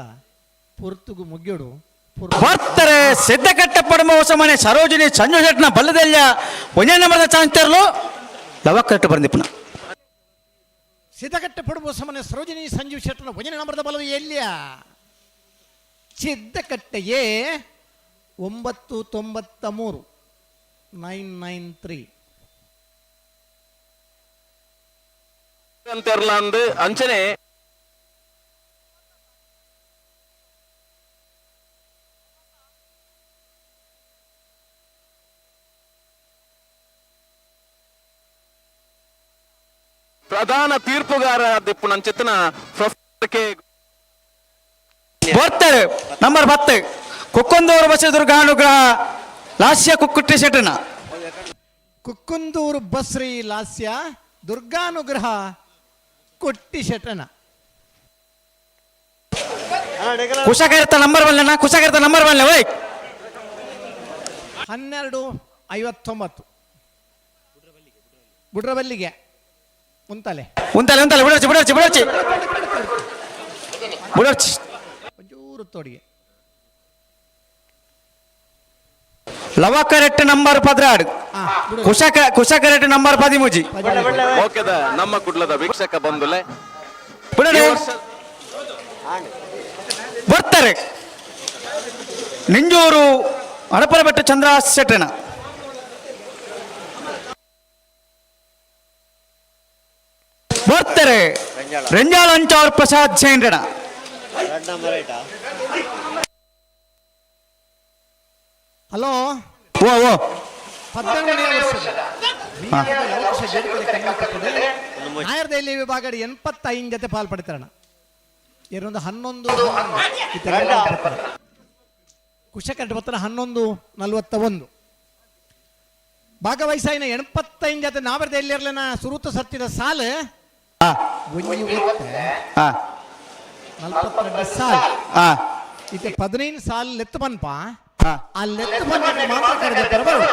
ಪೊರ್ತುಗು ಮುಗ್ಯೋಡು. ಬರ್ತಾರೆ. ಸಿದ್ದಕಟ್ಟೆ ಪಡಮ ಹೊಸ ಮನೆ ಸರೋಜಿನಿ ಸಂಜು ಶೆಟ್ಟನ ಬಲ್ಲದೆಲ್ಲ ಒಂದೇ ನಂಬರ್ದ ಚಾಂತರ್ಲು ಲವ ಕರೆಕ್ಟ್ ಬಂದಿಪ್ಪನ. ಸಿದ್ದಕಟ್ಟೆ ಪಡುವ ಹೊಸಮನೆ ಸರೋಜಿನಿ ಸಂಜೀವ್ ಶೆಟ್ಟನ ಒಂಜನೇ ನಂಬರ್ದ ಬಲವು ಎಲ್ಲಿಯ ಸಿದ್ದಕಟ್ಟೆಯೇ 993 993. ಅಂತೆರ್ಲ ಅಂದು ಅಂಚನೆ. ಪ್ರಧಾನ ತೀರ್ಪುಗಾರ ದಿಪ್ಪುನಂಚಿತ್ತಿನ ಪ್ರೊಫೆಸರ್ ಕೆ ಬರ್ತಾರೆ ನಂಬರ್ 10 ಕುಕ್ಕಂದೂರು ಬಸದುರ್ಗಾನುಗ್ರಹ ಲಾಸ್ಯ ಕುಕ್ಕುಟ್ಟಿ ಶೆಟ್ಟನ. ಕುಕ್ಕುಂದೂರು ಬಸ್ರಿ ಲಾಸ್ಯ ದುರ್ಗಾನುಗ್ರಹ ಕೊಟ್ಟಿ ಶೆಟ್ಟನ. ಕುಶಕರ್ತ ನಂಬರ್ 1 ಕುಶಕರ್ತ ನಂಬರ್ 1 ಓಯ್. 12:59 ಬುಡ್ರಬಲ್ಲಿಗೆ ಉಂತಲೆ ಉಂತಲೆ ಉಂತಲೆ ಬಿಡರ್ಚಿ ಬಿಡರ್ಚಿ ಬಿಡರ್ಚಿ ಬಿಡರ್ಚಿ ಒಂಚೂರು ತೋಡಿಗೆ. ಲವಕರೆಟ್ ನಂಬರ್ 16 ಕುಶಕರೆಟ್ ನಂಬರ್ 13. ಓಕೆದ ನಮ್ಮ ಕುಡ್ಲದ ವೀಕ್ಷಕ ಬಂಧುಲೆ ಬಿಡಡೆ ಬರ್ತಾರೆ ನಿಂಜೂರು ಹಡಪರಬೆಟ್ಟು ಚಂದ್ರ ಶೆಟ್ಟನ. ಬರ್ತಾರೆ ರೆಂಜಾಳ ಅಂಚಾರ್ ಪ್ರಸಾದ್ ಜೈನ್ರಣ. ಹಲೋ ಓ ಓ 18ನೇ ವರ್ಷದ ನಾಯರ್ದೆಲ್ಲಿ ವಿಭಾಗ 85 ಜೊತೆ ಪಾಲ್ಪಡ್ತಾರಣ. ಎರೊಂದು 11 ಕುಶಕಟ್ಟ ಬತ್ತರ 11:41 ಭಾಗವಹಿಸಾಯಿನ 85 ಜೊತೆ ನಾವರ್ದೆಲ್ಲಿರ್ಲನ ಸುರುತ ಸತ್ತಿದ ಸಾಲು 42 ಸಾಲು ಇತ್ತೆ 15 ಸಾಲು ಲೆತ್ತು ಬನ್ಪ ಆ ಲೆತ್ತು ಬಂದ ಮಾತ್ರ ಕರೆದ ಬರು.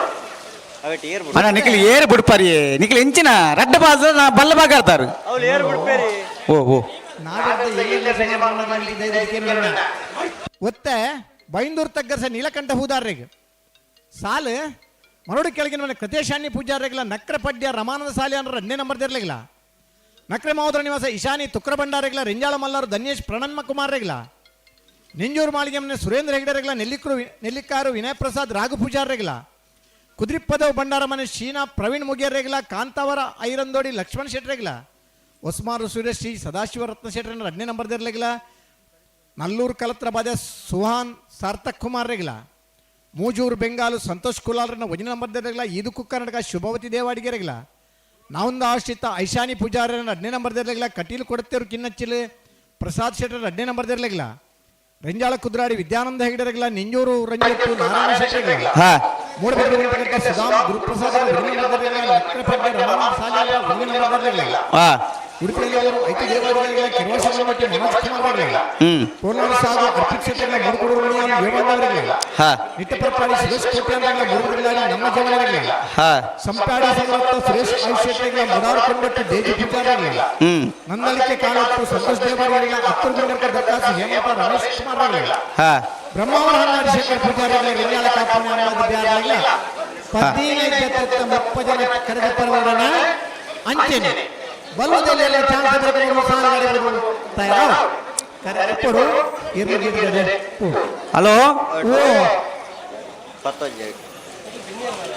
ಅಣ್ಣ ನಿಖಿಲ್ ಏರು ಬಿಡ್ಪಾರಿ ನಿಖಿಲ್ ಎಂಚಿನ ರಡ್ಡ ಬಾಜ ಬಲ್ಲ ಬಾಗಾಡ್ತಾರು. ಓ ಓ ಒತ್ತೆ ಬೈಂದೂರು ತಗ್ಗರ್ಸ ನೀಲಕಂಠ ಹೂದಾರ್ರಿಗೆ ಸಾಲು ಮರೋಡು ಕೆಳಗಿನ ಮನೆ ಕೃತೇಶಾನಿ ಪೂಜಾರಿಗಳ ನಕ್ರ ಪಡ್ಯ ರಮಾನಂದ ಸಾಲಿ ಅಂದ್ರೆ 2ನೇ ನಂಬರ್ ಇರ್ಲಿಲ್ಲ. ನಕ್ರೆ ಮಹೋದರ ನಿವಾಸ ಇಶಾನಿ ತುಕ್ರ ಭಂಡಾರಿಗಳ ರೆಂಜಾಳ ಮಲ್ಲಾರು ಧನ್ಯೇಶ್ ಪ್ರಣನ್ಮ ಕುಮಾರ್ರಿಗಳ ನಿಂಜೂರು ಮಾಳಿಗೆ ಮನೆ ಸುರೇಂದ್ರ ಹೆಗಡೆರಿಗಳ ನೆಲ್ಲಿಕಾರು ವಿನಯ ಪ್ರಸಾದ್ ರಾಘು ಪೂಜಾರಿಗಳ ಕುದ್ರಿಪ್ಪದವ್ ಭಂಡಾರ ಮನೆ ಶೀನಾ ಪ್ರವೀಣ್ ಮುಗಿಯರ್ರೆಗಳ ಕಾಂತಾವರ ಐರಂದೋಡಿ ಲಕ್ಷ್ಮಣ್ ಶೆಟ್ರೆಗಳ ಹೊಸ್ಮಾರು ಸುರೇಶ್ ಶ್ರೀ ಸದಾಶಿವ ರತ್ನ ಶೆಟ್ರ 2ನೇ ನಂಬರ್ ಇರ್ಲಿಲ್ಲ. ನಲ್ಲೂರು ಕಲತ್ರ ಬಾದೆ ಸುಹಾನ್ ಸಾರ್ಥಕ್ ಕುಮಾರ್ ರೆಗ್ಲ ಮೂಜೂರು ಬೆಂಗಾಲು ಸಂತೋಷ್ ಕುಲಾಲ್ರನ್ನ 1ನೇ ನಂಬರ್ ಇರ್ಲಿಲ್ಲ. ಈದು ಕರ್ನಾಟಕ ಶುಭವತಿ ದೇವಾಡಿಗೆ ರೆಗ್ಲ ನಾವೊಂದು ಆಶ್ರಿತ ಐಶಾನಿ ಪೂಜಾರನ 2ನೇ ನಂಬರ್ ಇರ್ಲಿಲ್ಲ. ಕಟೀಲು ಕೊಡತ್ತೇರು ಕಿನ್ನಚ್ಚಿಲು ಪ್ರಸಾದ್ ಶೆಟ್ಟರ್ 2ನೇ ನಂಬರ್ ಇರ್ಲಿಲ್ಲ. ರಂಜಾಳ ಕುದ್ರಾಡಿ ವಿದ್ಯಾನಂದ ಹೆಗಡೆ ರೆಗ್ಲ ನಿಂಜೂರು ರಂಜಿತ್ತು ನಾರಾಯಣ ಶೆಟ್ಟರ್ ಮೂಡಬಿದ್ರೆ ಸುಧಾಮ್ ಗುರುಪ್ರಸಾದ್ 1ನೇ ನಂಬರ್ ಇರ್ಲಿಲ್ಲ. ನಕ್ರಪಡ್ಡೆ ರಮಾನಂದ ಸಾಲಿಯ 1ನೇ ನಂಬರ್ ಇರ್ಲಿಲ್ಲ. ಉಡುಪಿಯಲ್ಲಿ ಐತಿ ದೇವಾಲಯಗಳ ಕಿರುವಶಮಟ್ಟಿ ಮನೋಜ್ ಕುಮಾರ್ ಅವರಿಲ್ಲ. ಕೋಲಾರ ಸಾಗು ಅರ್ಪಿತ್ ಶೆಟ್ಟಿಗಳ ಮೂಡುಕೊಡೂರು ಯೋಗಣ್ಣವರಿಲ್ಲ. ನಿಟ್ಟಪರ್ಪಾಡಿ ಸುರೇಶ್ ಕೋಟ್ಯಾನ್ಗಳ ಮೂಡುಬಿಡಲಾಡಿ ನಮ್ಮ ಜವನರಿಲ್ಲ. ಸಂಪಾಡಿ ಸಮರ್ಥ ಸುರೇಶ್ ಆಯುಷ್ ಶೆಟ್ಟಿಗಳ ಮುಡಾರು ಕೊಂಡಟ್ಟು ದೇಜಿ ಪೂಜಾರಿಲ್ಲ. ನಂದಳಿಕೆ ಕಾಲತ್ತು ಸಂತೋಷ್ ದೇವಾಲಯಗಳ ಅತ್ತರ್ ಗುಂಡರ್ಕ ದಕ್ಕಾಸು ಹೇಮಪ್ಪ ರಮೇಶ್ ಕುಮಾರ್ ಅವರಿಲ್ಲ. ಬ್ರಹ್ಮಾವರ ಹನ್ನಾಡಿ ಶೇಖರ್ ಪೂಜಾರಿಗಳ ರೆಂಜಾಳ ಕಾಪುಣ ಅಹಮದ್ ಬ್ಯಾರ್ಲಿಲ್ಲ. 15 30 ಜನ ಕರೆದ ಪರವರಣ ಅಂಚೆನೆ ಬಲ್ಲದಲ್ಲೆಲ್ಲ ಚಾನ್ಸ್ ಬೇಕು ಸಾಲಗಾರರು ತಯಾರು ಕರೆಪಡು ಇರ್ಲಿಗಿದ್ದಾರೆ. ಹಲೋ ಓ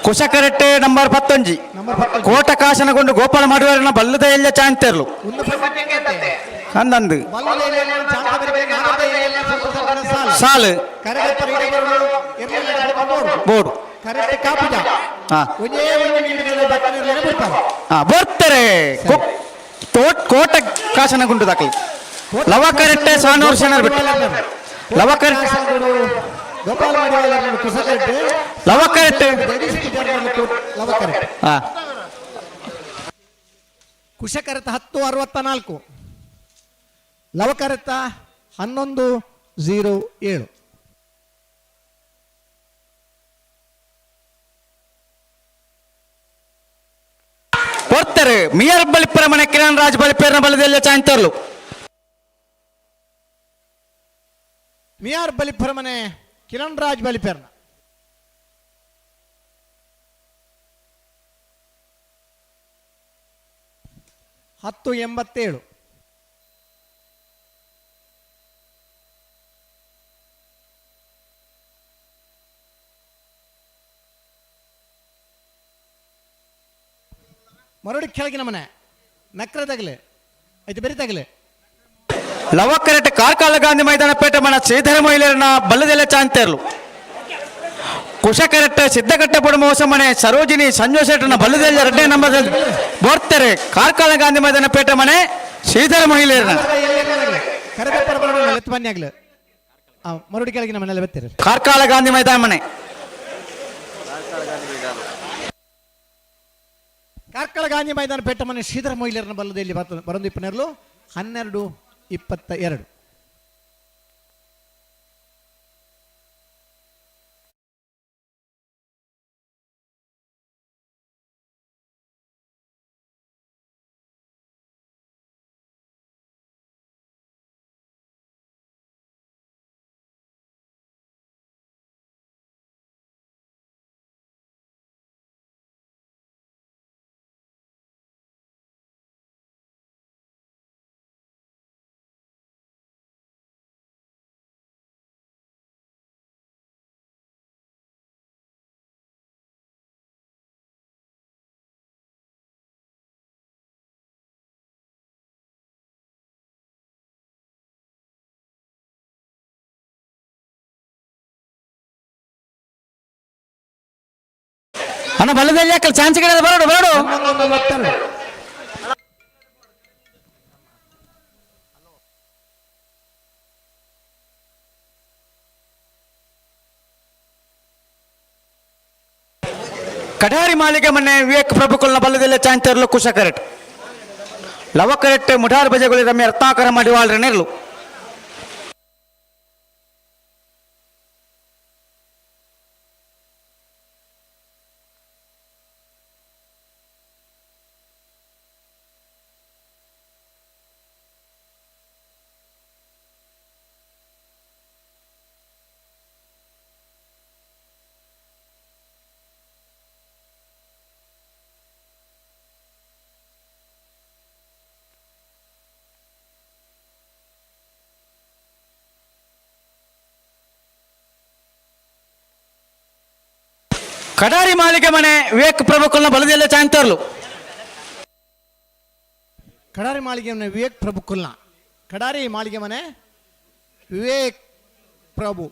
ಕುಶಕರೆಟ್ಟೆ ನಂಬರ್ 11 ಕೋಟ ಕಾಶನಗೊಂಡು ಗೋಪಾಲ ಮಾಡುವರನ್ನ ಬಲ್ಲದ ಎಲ್ಲ ಚಾಂತೇರ್ಲು ಅಂದಂದು ಸಾಲು ಬೋರ್ಡು ಬರ್ತಾರೆ ಕೋಟ ಕಾಶನಗುಂಡು ದಾಖಲೆ ಲವ ಕರೆಟ್ಟೆ ಸಾನೂರು ಶನರ್ ಬಿಟ್ಟು ಲವ ಕರೆಟ್ಟೆ ಲವ ಕರೆಟ್ಟೆ ಕುಶಕರತ 10:64 ಲವಕರತ 11:07. ಕೊಡ್ತಾರೆ ಮಿಯರ್ ಬಲಿಪರ ಮನೆ ಕಿರಣ್ ರಾಜ್ ಬಲಿಪೇರ್ನ ಬಲದೆಲ್ಲ ಚಾಂತರ್ಲು ಮಿಯಾರ್ ಬಲಿಪರ ಮನೆ ಕಿರಣ್ ರಾಜ್ ಬಲಿಪೇರ್ನ 10:87. ಮರಡಿ ಕೆಳಗಿನ ಮನೆ ನಕ್ರ ತಗಲೆ ಆಯ್ತು ಬೆರಿ ತಗಲೆ ಲವಕರೆಟ್ ಕಾರ್ಕಾಲ ಗಾಂಧಿ ಮೈದಾನ ಪೇಟೆ ಮನ ಶ್ರೀಧರ ಮಹಿಳೆಯರನ್ನ ಬಲ್ಲದೆಲ್ಲ ಚಾಂತೇರ್ಲು ಕುಶಕರೆಟ್ಟ ಸಿದ್ದಕಟ್ಟೆ ಪುಡಮ ಮನೆ ಸರೋಜಿನಿ ಸಂಜು ಶೆಟ್ಟನ ಬಲ್ಲದಲ್ಲಿ ಎರಡನೇ ನಂಬರ್ ಬೋರ್ತಾರೆ ಕಾರ್ಕಳ ಗಾಂಧಿ ಮೈದಾನ ಪೇಟೆ ಮನೆ ಶ್ರೀಧರ ಮಹಿಳೆಯರನ್ನ ಮರುಡಿ ಕೆಳಗಿನ ಮನೆಯಲ್ಲಿ ಬರ್ತೀರಿ. ಕಾರ್ಕಳ ಗಾಂಧಿ ಮೈದಾನ ಮನೆ. ಕಾರ್ಕಳ ಗಾಂಧಿ ಮೈದಾನ ಪೇಟೆ ಮನೆ ಶ್ರೀಧರ ಮಹಿಳೆಯರನ್ನ ಬಲ್ಲದಲ್ಲಿ ಬರಂದು ಇಪ್ಪನೆರಲು 12:22. ಅಣ್ಣ ಬಲ್ಲದಲ್ಲಿ ಯಾಕೆ ಚಾನ್ಸ್ ಗಿಡದ ಬರೋಡು ಬರೋಡು. ಕಠಾರಿ ಮಾಲಿಗೆ ಮನೆ ವಿವೇಕ್ ಪ್ರಭುಕುಲ್ನ ಬಲ್ಲದಲ್ಲೇ ಚಾನ್ಸ್ ತರಲು ಕುಶ ಕರೆಟ್ ಲವ ಕರೆಕ್ಟ್ ಮುಠಾರ್ ಬಜೆಗಳು ರಮ್ಯ ರತ್ನಾಕರ ಮಡಿವಾಳ್ರ ನೆರಳು. ಕಡಾರಿ ಮಾಲಿಗೆ ಮನೆ ವಿವೇಕ್ ಪ್ರಭುಕುಲ್ನ ಬಲದಲ್ಲೇ ಚಾಂತರ್ಲು. ಕಡಾರಿ ಮಾಳಿಗೆ ಮನೆ ವಿವೇಕ್ ಪ್ರಭು ಕುಲ್ನ. ಕಡಾರಿ ಮಾಳಿಗೆ ಮನೆ ವಿವೇಕ್ ಪ್ರಭು.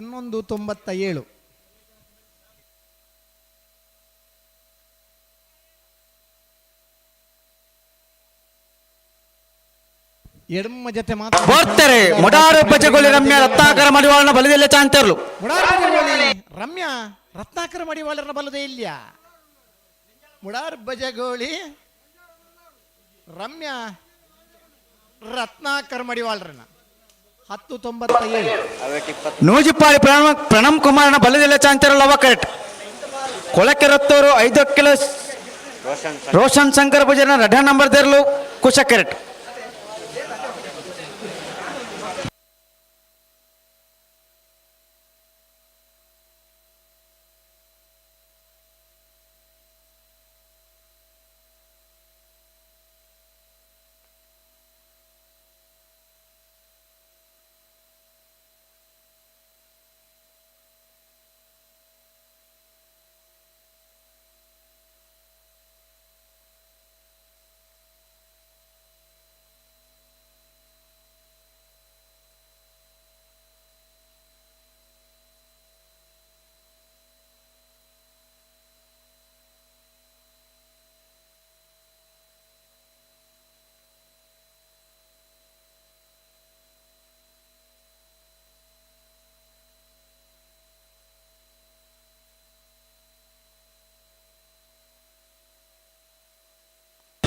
11:97. ಎಡಮ ಜೊತೆ ಮಾತ್ರ ಬರ್ತಾರೆ ಮುಡಾರು ಬಜೆಗೊಳ್ಳಿ ರಮ್ಯ ರತ್ನಾಕರ ಮಡಿವಾಳನ ಬಲದಲ್ಲೇ ಚಾಂತರ್ಲು. ಮುಡಾರು ಬಜೆಗೊಳ್ಳಿ ರಮ್ಯಾ ರತ್ನಾಕರ ಮಡಿವಾಳನ ಬಲದೇ ಇಲ್ಲ. ಮುಡಾರ್ ಬಜಗೋಳಿ ರಮ್ಯಾ ರತ್ನಾಕರ ಮಡಿವಾಳರನ್ನ 10:97. ನೂಜಿಪ್ಪಾಡಿ ಪ್ರಣಮ್ ಕುಮಾರನ ಬಲದಲ್ಲೇ ಚಾಂತರ್ಲು ಅವ ಕರೆಕ್ಟ್. ಕೊಳಕೆರತ್ತೋರು 5 ಕಿಲೋ ರೋಷನ್ ಶಂಕರ್ ಪೂಜಾರಿನ ರಢ ನಂಬರ್ ದೇರ್ಲು ಕುಶ ಕರೆಕ್ಟ್.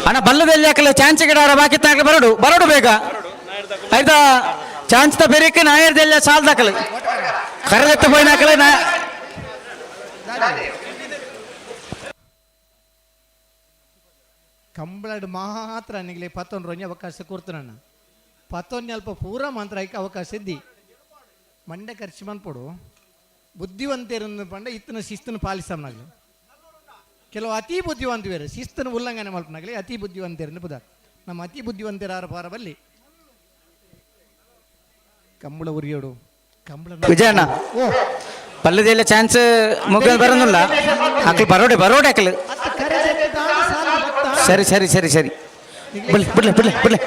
ಅಣ್ಣ ಬಲ್ಲದಲ್ಲಿ ಯಾಕಲ್ಲ ಚಾನ್ಸ್ ಗಿಡ ಬಾಕಿ ತಾಕಲು ಬರೋಡು ಬರೋಡು ಬೇಗ ಆಯ್ತಾ. ಚಾನ್ಸ್ ತ ಬೇರೆಕ್ಕೆ ನಾಯರ್ದೆಲ್ಲ ಸಾಲ್ದಾಕಲು ಕರದತ್ತ ಪೋಯಿನಾಕಲೆ ನಾ ಕಂಬಳಡ್ ಮಾತ್ರ ನಿಗಲಿ ಪತ್ತೊಂದು ರೊಂಜಿ ಅವಕಾಶ ಕೊಡ್ತಾನಣ್ಣ. ಪತ್ತೊಂದು ಅಲ್ಪ ಪೂರ ಮಾತ್ರ ಐಕ ಅವಕಾಶ ಇದ್ದಿ ಮಂಡೆ ಖರ್ಚು ಮನ್ಪೊಡು ಬುದ್ಧಿವಂತರನ್ನು ಪಂಡ ಇತ್ತನ ಶಿಸ್ತನ್ನು ಪಾಲಿಸಮ್ನಾಗ್ಲಿ. ಕೆಲವು ಅತಿ ಬುದ್ಧಿವಂತ ಬೇರೆ ಶಿಸ್ತನ್ನು ಉಲ್ಲಂಘನೆ ಮಲ್ಪನಾಗಲಿ ಅತಿ ಬುದ್ಧಿವಂತರನ್ನು ಬುಧ ನಮ್ಮ ಅತಿ ಬುದ್ಧಿವಂತರಾರ ಪಾರ ಬಲ್ಲಿ ಕಂಬಳ ಉರಿಯೋಡು ಕಂಬಳ ವಿಜಯಣ್ಣ ಪಲ್ಲದೆಲ್ಲ ಚಾನ್ಸ್ ಮುಗಿದು ಬರೋದಿಲ್ಲ ಹಾಕಲಿ ಬರೋಡೆ ಬರೋಡೆ ಹಾಕಲಿ. ಸರಿ ಸರಿ ಸರಿ ಸರಿ ಬಿಡ್ಲಿ ಬಿಡ್ಲಿ ಬಿಡ್ಲಿ ಬಿಡ್ಲಿ.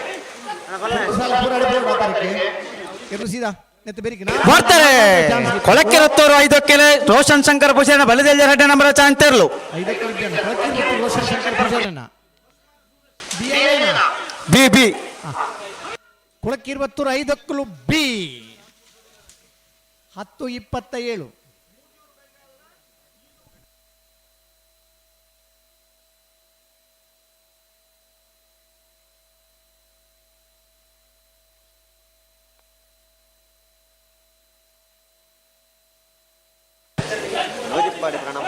ಬರ್ತಾರೆ ಕೊಳಕ್ಕೆ ರತ್ತೋರು ಐದಕ್ಕೆಲೆ ರೋಷನ್ ಶಂಕರ್ ಪೂಜಾರಿನ ಬಲದೆಲ್ಲ ಎರಡನೇ ನಂಬರ್ ಚಾಂತೇರ್ಲು. ರೋಷನ್ ಶಂಕರ್ ಪೂಜಾರನ ಬಿ ಬಿ ಕೊಳಕ್ಕಿರುವತ್ತೂರು ಐದಕ್ಕಲು ಬಿ 10:27.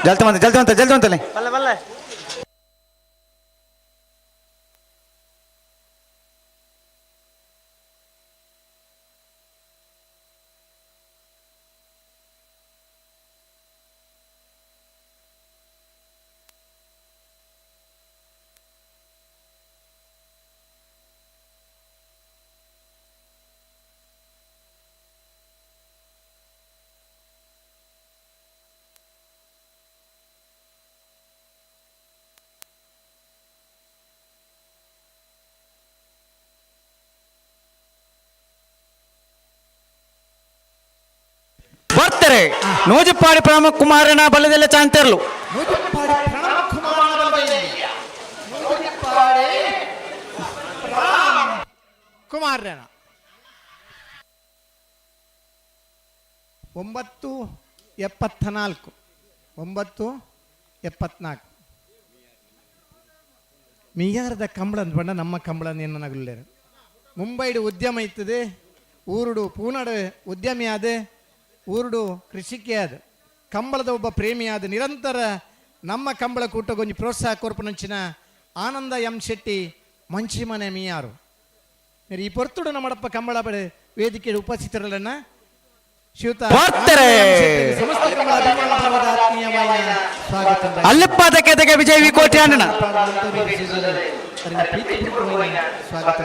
ಜಲ್ದಿ ಬಂತ ಜಲ್ದಿ ಬಂತ ಜಲ್ದಿ ಬಂತಲೆ. ಬರ್ತಾರೆ ನೂಜಿಪ್ಪಾಡಿ ಪ್ರಣವ ಕುಮಾರನ ಬಲದೆಲ್ಲ ಚಾಂತೇರ್ಲು. ಕುಮಾರನ 9:74 9:74. ಮಿಯಾರದ ಕಂಬಳ ಅಂದ್ ಬಣ್ಣ ನಮ್ಮ ಕಂಬಳ ಎನ್ನಗುಲ್ಲೇರು. ಮುಂಬೈಡು ಉದ್ಯಮ ಇತ್ತದೆ, ಊರುಡು ಪೂನಾಡು ಉದ್ಯಮಿ ಆದ, ಊರುಡು ಕೃಷಿಕೆ ಆದ, ಕಂಬಳದ ಒಬ್ಬ ಪ್ರೇಮಿಯಾದ, ನಿರಂತರ ನಮ್ಮ ಕಂಬಳ ಕೂಟಗೊಂಜಿ ಪ್ರೋತ್ಸಾಹ ಕೊರ್ಪುನಂಚಿನ ಆನಂದ ಎಂ ಶೆಟ್ಟಿ ಮಂಚಿಮನೆ ಮಿಯಾರು. ಈ ಪೊರ್ತುಡು ನಮ್ಮಡಪ್ಪ ಕಂಬಳ ಬಡೆ ವೇದಿಕೆ ಉಪಸ್ಥಿತರನ್ನ ಶ್ರೀಯುತ ಸಮಸ್ತ ಕಂಬಳ ಅಭಿಮಾನಿಗಳ ಆತ್ಮೀಯವಾದ ಸ್ವಾಗತ. ಅಲ್ಲಿಪ್ಪಾದ ಕೆದಗೆ ವಿಜಯ್ ವಿ ಕೋಟಿ ಅಣ್ಣನ ಸ್ವಾಗತ.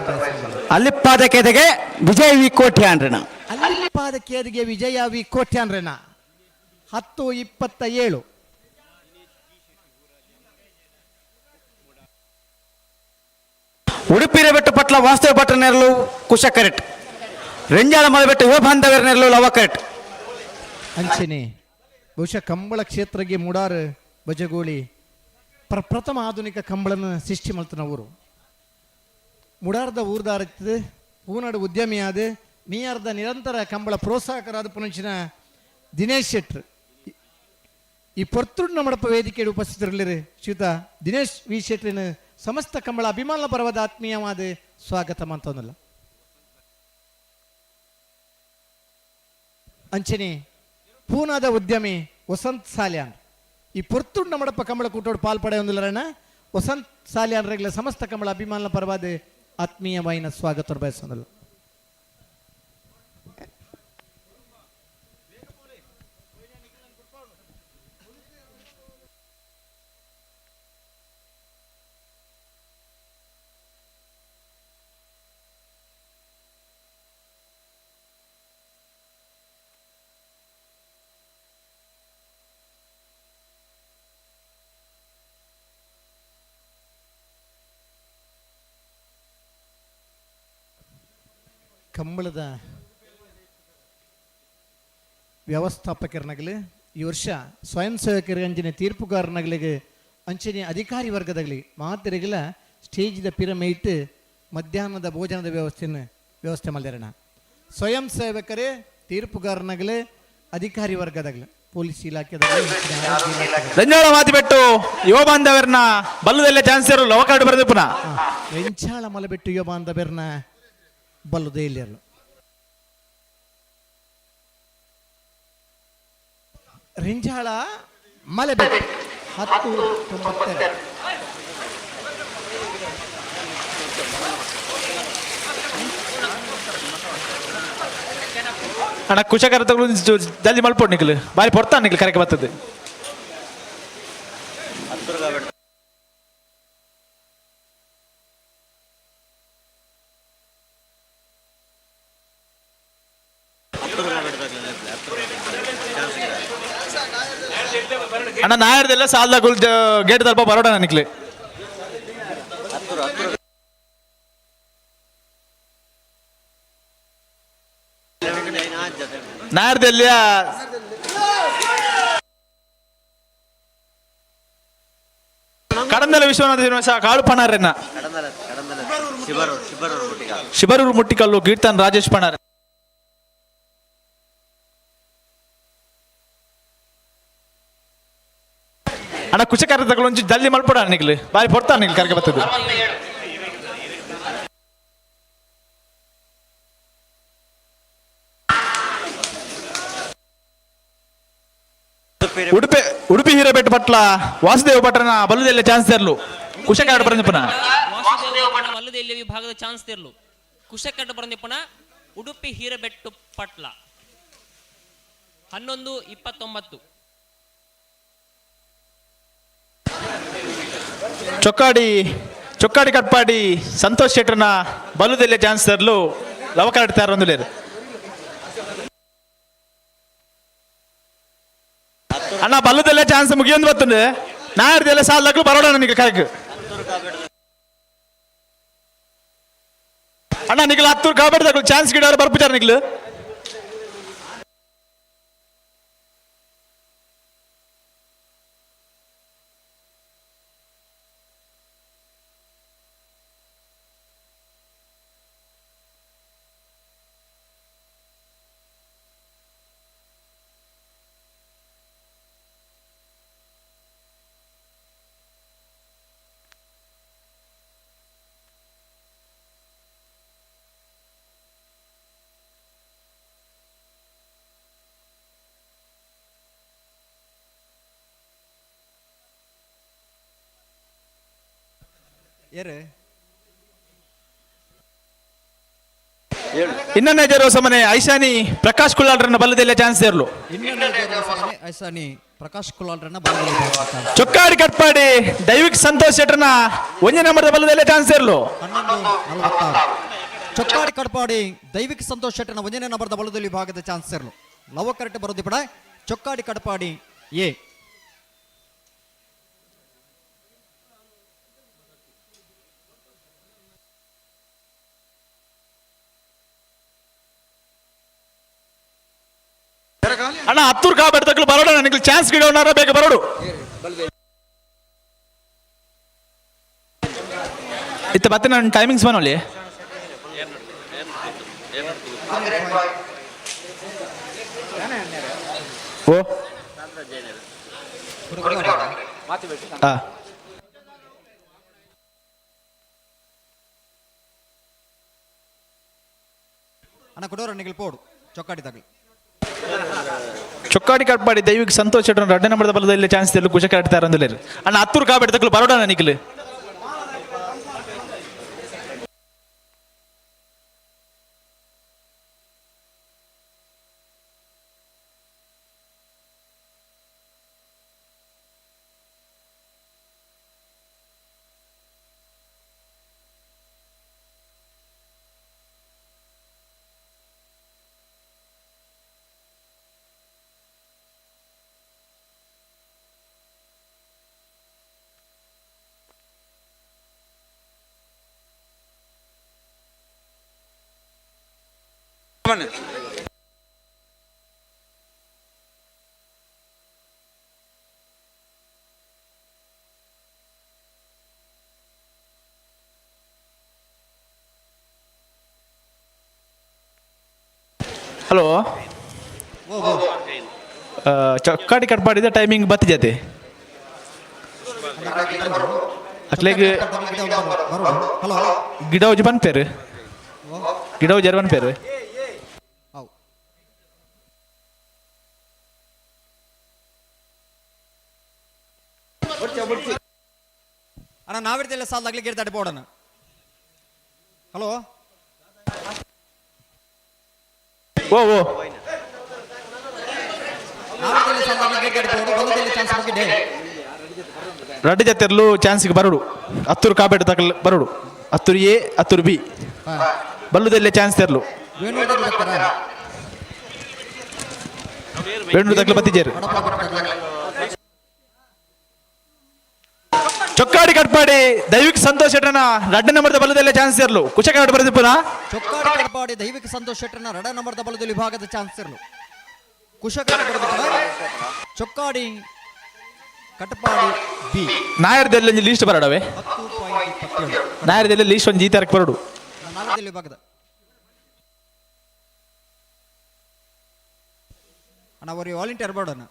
ಅಲ್ಲಿಪ್ಪಾದ ಕೆದಗೆ ವಿಜಯ್ ವಿ ಕೋಟಿ ಅಣ್ಣನ ಅಲ್ಲಿಪ್ಪಾದ ಕೇದಿಗೆ ವಿಜಯ ವಿ ಕೋಟ್ಯಾನ್ರನ 10:27. ಉಡುಪಿರ ಬೆಟ್ಟು ಪಟ್ಲ ವಾಸ್ತವ ಭಟ್ರ ನೆರಳು ಕುಶ ಕರೆಟ್, ರೆಂಜಾಳ ಮಲಬೆಟ್ಟು ಯುವ ಬಾಂಧವ್ಯರ ನೆರಳು ಲವ ಕರೆಟ್. ಅಂಚನೆ ಬಹುಶಃ ಕಂಬಳ ಕ್ಷೇತ್ರಕ್ಕೆ ಮುಡಾರು ಬಜಗೋಳಿ ಪ್ರಥಮ ಆಧುನಿಕ ಕಂಬಳನ ಸೃಷ್ಟಿ ಮಲ್ತನ ಊರು ಮುಡಾರ್ದ ಊರ್ದಾರತ್ತದೆ. ಪೂನಾಡು ಉದ್ಯಮಿಯಾದ ಮೀಯಾರ್ದ ನಿರಂತರ ಕಂಬಳ ಪ್ರೋತ್ಸಾಹಕರಾದ ಪುನಂಚಿನ ದಿನೇಶ್ ಶೆಟ್ರ್ ಈ ಪೊರ್ತುಡ್ ನಮ್ಮಡಪ್ಪ ವೇದಿಕೆಯಲ್ಲಿ ಉಪಸ್ಥಿತರಿರಲಿರಿ ಶ್ರೀಯುತ ದಿನೇಶ್ ವಿ ಶೆಟ್ರಿನ ಸಮಸ್ತ ಕಂಬಳ ಅಭಿಮಾನ ಪರ್ವದ ಆತ್ಮೀಯವಾದ ಸ್ವಾಗತ ಅಂತಂದಲ್ಲ. ಅಂಚನೆ ಪೂನಾದ ಉದ್ಯಮಿ ವಸಂತ್ ಸಾಲ್ಯಾನ್ ಈ ಪೊರ್ತುಡ್ ನಮ್ಮಡಪ್ಪ ಕಂಬಳ ಕೂಟೋಡು ಪಾಲ್ಪಡೆಯೊಂದಿಲ್ಲರಣ್ಣ ವಸಂತ್ ಸಾಲ್ಯಾನ್ ರೆಗ್ಲ ಸಮಸ್ತ ಕಂಬಳ ಅಭಿಮಾನ ಪರವಾದ ಆತ್ಮೀಯವಾಯಿನ ಸ್ವಾಗತ ಬಯಸೋದಿಲ್ಲ. ಕಂಬಳದ ವ್ಯವಸ್ಥಾಪಕರನಾಗಲಿ ಈ ವರ್ಷ ಸ್ವಯಂ ಸೇವಕರಿಗೆ ಅಂಚನೆ ತೀರ್ಪುಗಾರನಾಗಲಿಗೆ ಅಂಚನೆ ಅಧಿಕಾರಿ ವರ್ಗದಾಗಲಿ ಮಾತರಿಗೆಲ್ಲ ಸ್ಟೇಜಿದ ಪಿರಮೇಟ್ ಮಧ್ಯಾಹ್ನದ ಭೋಜನದ ವ್ಯವಸ್ಥೆಯನ್ನು ವ್ಯವಸ್ಥೆ ಮಾಡಿರಣ. ಸ್ವಯಂ ಸೇವಕರೇ ತೀರ್ಪುಗಾರನಾಗಲಿ ಅಧಿಕಾರಿ ವರ್ಗದಾಗಲಿ ಪೊಲೀಸ್ ಇಲಾಖೆದಾಗಲಿ ರಂಜಾಳ ಮಾತಿಬೆಟ್ಟು ಯುವ ಬಾಂಧವರನ್ನ ಬಲ್ಲದಲ್ಲೇ ಚಾನ್ಸರ್ ಲವಕಾಡು ಬರೆದು ಪುನಃ ರೆಂಚಾಳ ಮಲಬೆಟ್ಟು ಯುವ ಬಾಂಧವರನ್ನ ಬಲ್ಲದೇ ಇಲ್ಲ. ರಿಂಜಾಳ ಮಲೆಬೆಟ್ಟು 10:92. ಅಣ್ಣ ಕುಶಕರ ತಗೊಳ್ಳು ಜಲ್ದಿ ಮಲ್ಪೊಡು ನಿಕ್ಲು ಬಾರಿ ಪೊರ್ತಾ ನಿಕ್ಲು ಕರೆಕ್ ಬರ್ತದೆ. ಅಣ್ಣ ನಾಯರ್ದೆಲ್ಲ ಸಾಲದ ಗೇಟ್ ತಲ್ಪ ಬರೋಣ ನಿಕ್ಲು. ನಾರ್ದೆಲ್ಲಿಯ ಕಡಂದಲ ವಿಶ್ವನಾಥ ಶ್ರೀನಿವಾಸ ಕಾಳು ಪಣಾರನ್ನ ಶಿಬರೂರು ಮುಟ್ಟಿಕಲ್ಲು ಕೀರ್ತನ್ ರಾಜೇಶ್ ಪಣಾರ್. ಅಣ್ಣ ಕುಚಕಾರ ತಗೊಳ್ಳಿ ಜಲ್ದಿ ಮಲ್ಪಡ ನಿಗ್ಲು ಬಾರಿ ಪೊಡ್ತಾ ನಿಗ್ಲು ಕರ್ಗೆ ಬರ್ತದೆ. ಉಡುಪಿ ಉಡುಪಿ ಹಿರೇಬೆಟ್ಟು ಪಟ್ಲ ವಾಸುದೇವ ಭಟ್ರನ ಬಲ್ಲದೆಲ್ಲ ಚಾನ್ಸ್ ತರಲು ಕುಶಕಾರಡು ಬರಂದಿಪ್ಪನ ಬಲ್ಲದೆಲ್ಲ ವಿಭಾಗದ ಚಾನ್ಸ್ ತರಲು ಕುಶಕಡ್ಡು ಬರಂದಿಪ್ಪನ ಉಡುಪಿ ಹೀರಬೆಟ್ಟು ಪಟ್ಲ 11:29. ಚೊಕ್ಕಾಡಿ ಚೊಕ್ಕಾಡಿ ಕಟ್ಪಾಡಿ ಸಂತೋಷ್ ಶೆಟ್ಟರ್ನ ಬಲ್ಲದೆಲ್ಲ ಚಾನ್ಸ್ ತರಲು ಲವಕರಡ್ ತಯಾರೊಂದುಲೇರು. ಅಣ್ಣ ಬಲ್ಲದೆಲ್ಲ ಚಾನ್ಸ್ ಮುಗಿಯೊಂದು ಬರ್ತದೆ ನಾಡ್ದೆಲ್ಲ ಸಾಲಕ್ಕೂ ಬರೋಣ ನನಗೆ ಕರೆಕ್. ಅಣ್ಣ ನಿಗಲ ಹತ್ತೂರು ಕಾಬಾಡ್ದಾಗ ಚಾನ್ಸ್ ಗಿಡ ಬರ್ಪುಚಾರ ನಿಗ್ಲು. ಇನ್ನೊಂದೇ ಜರೋ ಸಮನೆ ಐಶಾನಿ ಪ್ರಕಾಶ್ ಕುಲ್ಲಾಳ್ರನ್ನ ಬಲ್ಲದೆಲ್ಲ ಚಾನ್ಸ್ ಇರಲು. ಐಶಾನಿ ಪ್ರಕಾಶ್ ಕುಲ್ಲಾಳ್ರನ್ನ ಬಲ್ಲದೆಲ್ಲ. ಚೊಕ್ಕಾಡಿ ಕಟ್ಪಾಡಿ ದೈವಿಕ್ ಸಂತೋಷ್ ಶೆಟ್ಟರ್ನ ಒಂದೇ ನಂಬರ್ದ ಬಲ್ಲದೆಲ್ಲ ಚಾನ್ಸ್ ಇರಲು. 11:46. ಚೊಕ್ಕಾಡಿ ಕಟ್ಪಾಡಿ ದೈವಿಕ್ ಸಂತೋಷ್ ಶೆಟ್ಟರ್ನ ಒಂದನೇ ನಂಬರ್ದ ಬಲದಲ್ಲಿ ವಿಭಾಗದ ಚಾನ್ಸ್ ಇರಲು. ಲವ ಕರೆಕ್ಟ್ ಬರೋದಿ ಪಡ ಚೊಕ್ಕಾಡಿ ಕಟ್ಪಾಡಿ ಎ. ಅಣ್ಣ ಹತ್ತೂರು ಕಾಬಾಡ್ತಕ್ಕೂ ಬರೋಣ ನನಗೆ ಚಾನ್ಸ್ ಗಿಡವನ್ನಾರ ಬೇಗ ಬರೋಡು. ಇತ್ತ ಮತ್ತೆ ನನ್ನ ಟೈಮಿಂಗ್ಸ್ ಬನ್ನೋಲಿ. ಓ ಹಾ ಅಣ್ಣ ಕೊಡೋರ ನಿಗಲ್ ಪೋಡು ಚೊಕ್ಕಾಡಿ ತಗಲಿ. ಚೊಕ್ಕಾಡಿ ಕಟ್ಪಾಡಿ ದೈವಿಕ್ ಸಂತೋಷ್ ಶೆಟ್ಟರ್ ರಡ್ಡ ನಂಬರ್ದ ಬಲದಲ್ಲಿ ಚಾನ್ಸ್ ಇರಲು ಕುಶಕ ಆಡ್ತಾರೆ ಅಂದಲೇರು. ಅಣ್ಣ ಹತ್ತೂರು ಕಾಬಾಡ್ತಕ್ಕೂ ಬರೋಣ ನಿಖಿಲ್. ಹಲೋ ಚೊಕ್ಕಾಡಿ ಕಟ್ಪಾಡಿದ ಟೈಮಿಂಗ್ ಬತ್ತಿಜತೆ ಅಟ್ಲೇಗ್ ಗಿಡ ಉಜ್ಜಿ ಪನ್ಪೇರು ಗಿಡ ಉಜ್ಜಾರು ಪನ್ಪೇರು. ಅಣ್ಣ ನಾವಿಡ್ದೆಲ್ಲ ಸಾಲದಾಗ್ಲಿ ಗಿಡ ಬೋಡಣ. ಹಲೋ ಓ ಓ ರಡ್ಡು ಜತೆರ್ಲು ಚಾನ್ಸ್ಗೆ ಬರೋಡು ಹತ್ತೂರು ಕಾಬೇಡು ತಕಲ್ ಬರೋಡು ಹತ್ತೂರು ಎ ಹತ್ತೂರು ಬಿ ಬಲ್ಲುದಲ್ಲೇ ಚಾನ್ಸ್ ತೆರ್ಲು ವೇಣೂರು ತಕಲು ಬತ್ತಿಜೇರು. ಚೊಕ್ಕಾಡಿ ಕಟ್ಪಾಡಿ ದೈವಿಕ ಸಂತೋಷ್ ಶೆಟ್ಟನ ರಡ್ಡ ನಂಬರ್ದ ಬಲದಲ್ಲೇ ಚಾನ್ಸ್ ಇರಲು ಕುಶಕ ಬರೆದಿಪ್ಪುನ. ಚೊಕ್ಕಾಡಿ ಕಟ್ಪಾಡಿ ದೈವಿಕ ಸಂತೋಷ್ ಶೆಟ್ಟರ್ನ ರಡ ನಂಬರ್ದ ಬಲದಲ್ಲಿ ವಿಭಾಗದ ಚಾನ್ಸ್ ಇರಲು ಕುಶಕ ಚೊಕ್ಕಾಡಿ ಕಟಪಾಡಿ ಬಿ. ನಾಯರ್ದೆಲ್ಲ ಒಂಜಿ ಲೀಸ್ಟ್ ಬರಡವೆ. 10.27. ನಾಯರ್ದೆಲ್ಲ ಲೀಸ್ಟ್ ಒಂದು ಜೀತಾರಕ್ಕೆ ಬರಡು. ನಾಲ್ಕದಲ್ಲಿ ವಿಭಾಗದ ಅಣ್ಣ ಅವರಿ volunteer board.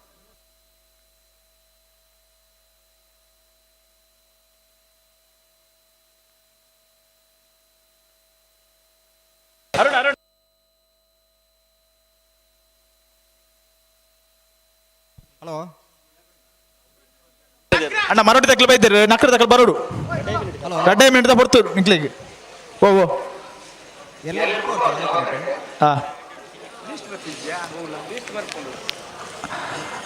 Arun Arun. Hello. ಅಣ್ಣ, ಮರೋಟಿ ತಕ್ಲು ಬೈತಾರೆ, ನಕ್ಕರ ತಕ್ಲು ಬರೋಡು. ರಡ್ಡೆ ಮಿನಿಟ್ ಪೊರ್ತು ನಿಕ್ಲಿಗೆ. ಓ ಓ. ಎಲ್ಲ. ಹಾ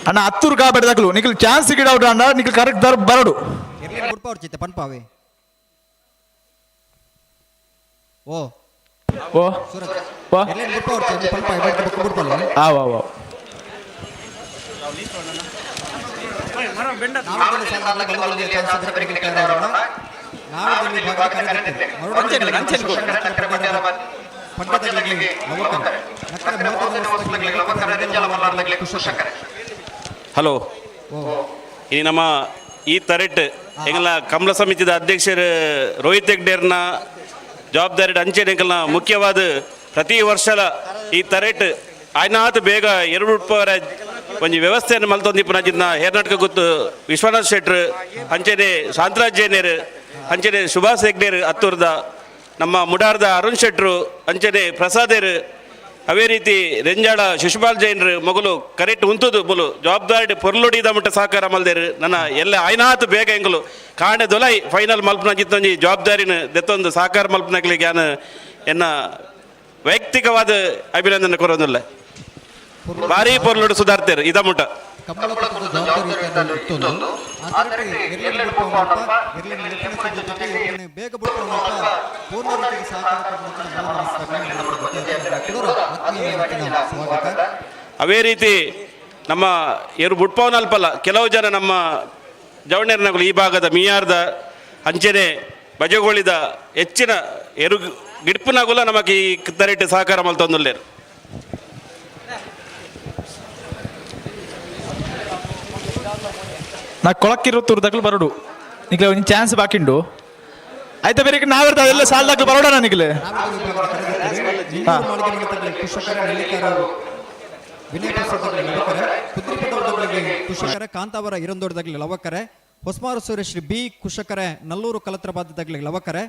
ಅಣ್ಣ, ಹತ್ತೂರು ಕಾಬೇಡ ತಕ್ಲು ನಿಕ್ಲು ಚಾನ್ಸ್ ಗಿಡ ಔಟ್. ಅಣ್ಣ, ನಿಕ್ಲು ಕರೆಕ್ಟ್ ಬರೋಡು. ಎರ್ಲಿ ಬುಡ್ಪ ಚಿತ್ತೆ ಪನ್ಪಾವೆ ಓ. ಓ. ಸೂರಜ್. ಓ. ಎರ್ಲಿ ಬುಡ್ಪ ಅವ್ರ ಪನ್ಪಾವೆ ಬುಕ್ ಬುಡ್ಪಲ್ಲ. ಆ ವಾ ವಾ. ಹಲೋ, ಇನಿ ನಮ್ಮ ಈ ತರೆಟ್ ಎಂಗಲ ಕಮಲ ಸಮಿತಿದ ಅಧ್ಯಕ್ಷರು ರೋಹಿತ್ ಹೆಗ್ಡೇರ್ನ ಜವಾಬ್ದಾರಿ ಅಂಚೆನೆ ಎಂಕಲ್ನ ಮುಖ್ಯವಾದ ಪ್ರತಿ ವರ್ಷಲ ಈ ತರೆಟ್ ಆಯ್ನಾತ್ ಬೇಗ ಎರಡು ಉಪ್ಪರ ಒಂಜಿ ವ್ಯವಸ್ಥೆಯನ್ನು ಮಲ್ತೊಂದಿಪ್ಪುನ ಹೇರ್ನಾಟಕ ಗೊತ್ತು ವಿಶ್ವನಾಥ್ ಶೆಟ್ರು, ಅಂಚೆನೆ ಶಾಂತರಾಜ್ ಜೈನೇರು, ಅಂಚೆನೆ ಸುಭಾಷ್ ಹೆಗ್ಡೇರ್, ಹತ್ತೂರ್ದ ನಮ್ಮ ಮುಡಾರ್ದ ಅರುಣ್ ಶೆಟ್ರು, ಅಂಚೆನೆ ಪ್ರಸಾದೇರು, ಅವೇ ರೀತಿ ರೆಂಜಾಳ ಶಿಶುಪಾಲ್ ಜೈನ್ರು ಮಗಳು ಕರೆಕ್ಟ್ ಉಂತುದು ಮುಲು ಜವಾಬ್ದಾರಿ ಪೊರ್ಲುಡಿದ ಮಟ್ಟ ಸಹಕಾರ ಮಲ್ದೇರು. ನನ್ನ ಎಲ್ಲ ಆಯ್ನಾತ್ ಬೇಗ ಎಂಗುಲು ಕಾಂಡೆ ದೊಲೈ ಫೈನಲ್ ಮಲ್ಪನ ಜಿತ್ತೊಂಜಿ ಜವಾಬ್ದಾರಿನ ದೆತ್ತೊಂದು ಸಹಕಾರ ಮಲ್ಪನಗ್ಲಿಗೆ ಜ್ಞಾನ ಎನ್ನ ವೈಯಕ್ತಿಕವಾದ ಅಭಿನಂದನೆ ಕೊರೋದಿಲ್ಲ. ಭಾರಿ ಪೊರ್ಲುಡು ಸುಧಾರ್ತೇರು ಇದ ಮುಟ್ಟ. ಕಂಬಳ ಕೂಟದ ಜವಾಬ್ದಾರಿ ಇತ್ತೊಂದು ಆ ತರಟಿ ಎರ್ಲೆನ್ ಬುಡ್ಪವನಪ್ಪ, ಎರ್ಲೆನ್ ಲೆಪ್ಪಣದ ಜೊತೆಗೆ ಎರ್ಲೆನ್ ಬೇಗ ಬುಡ್ಪವನಪ್ಪ ಪೂರ್ಣ ರೀತಿಗೆ ಸಹಕಾರ ಕೊಡುವಂತ ಮೂಲ ಮನಸ್ಸು ಆತ್ಮೀಯ ಸ್ವಾಗತ. ಅವೇ ರೀತಿ ನಮ್ಮ ಏರು ಬುಡ್ಪವನ ಅಲ್ಪಲ್ಲ, ಕೆಲವು ಜನ ನಮ್ಮ ಜವಣೇರ್ನಗಳು ಈ ಭಾಗದ ಮಿಯಾರ್ದ ಅಂಚೆನೆ ಬಜಗೋಳಿದ ಹೆಚ್ಚಿನ ಎರು ಗಿಡ್ಪುನಗುಲ ನಮಗೆ ಈ ತರೆಟ್ ಸಹಕಾರ ಮಲ್ತೊಂದುಲ್ಲೇರು. ನಾ ಕೊಳಕ್ಕಿರೋ ತೂರು ಬರೋಡು, ನಿಕ್ಲೆ ಒಂಜಿ ಚಾನ್ಸ್ ಬಾಕಿಂಡು ಆಯ್ತಾ? ಬೇರೆ ನಾವೆರ್ತ ಅದೆಲ್ಲ ಸಾಲದಾಗ್ಲು ಬರೋಣ ನಿಕ್ಲೆ. ಹಾ. ಕುಶಕರ ವಿನಯ ಪ್ರಸಾದ್ ಲವಕರೆ, ಕುದ್ರಿಪದವರಿಗೆ ಕುಶಕರ ಕಾಂತಾವರ ಇರಂದೋಡದಾಗಲಿ ಲವಕರೆ, ಹೊಸ್ಮಾರು ಸುರೇಶ್ ಬಿ ಕುಶಕರೆ, ನಲ್ಲೂರು ಕಲತ್ರಬಾದದಾಗಲಿ ಲವಕರೆ,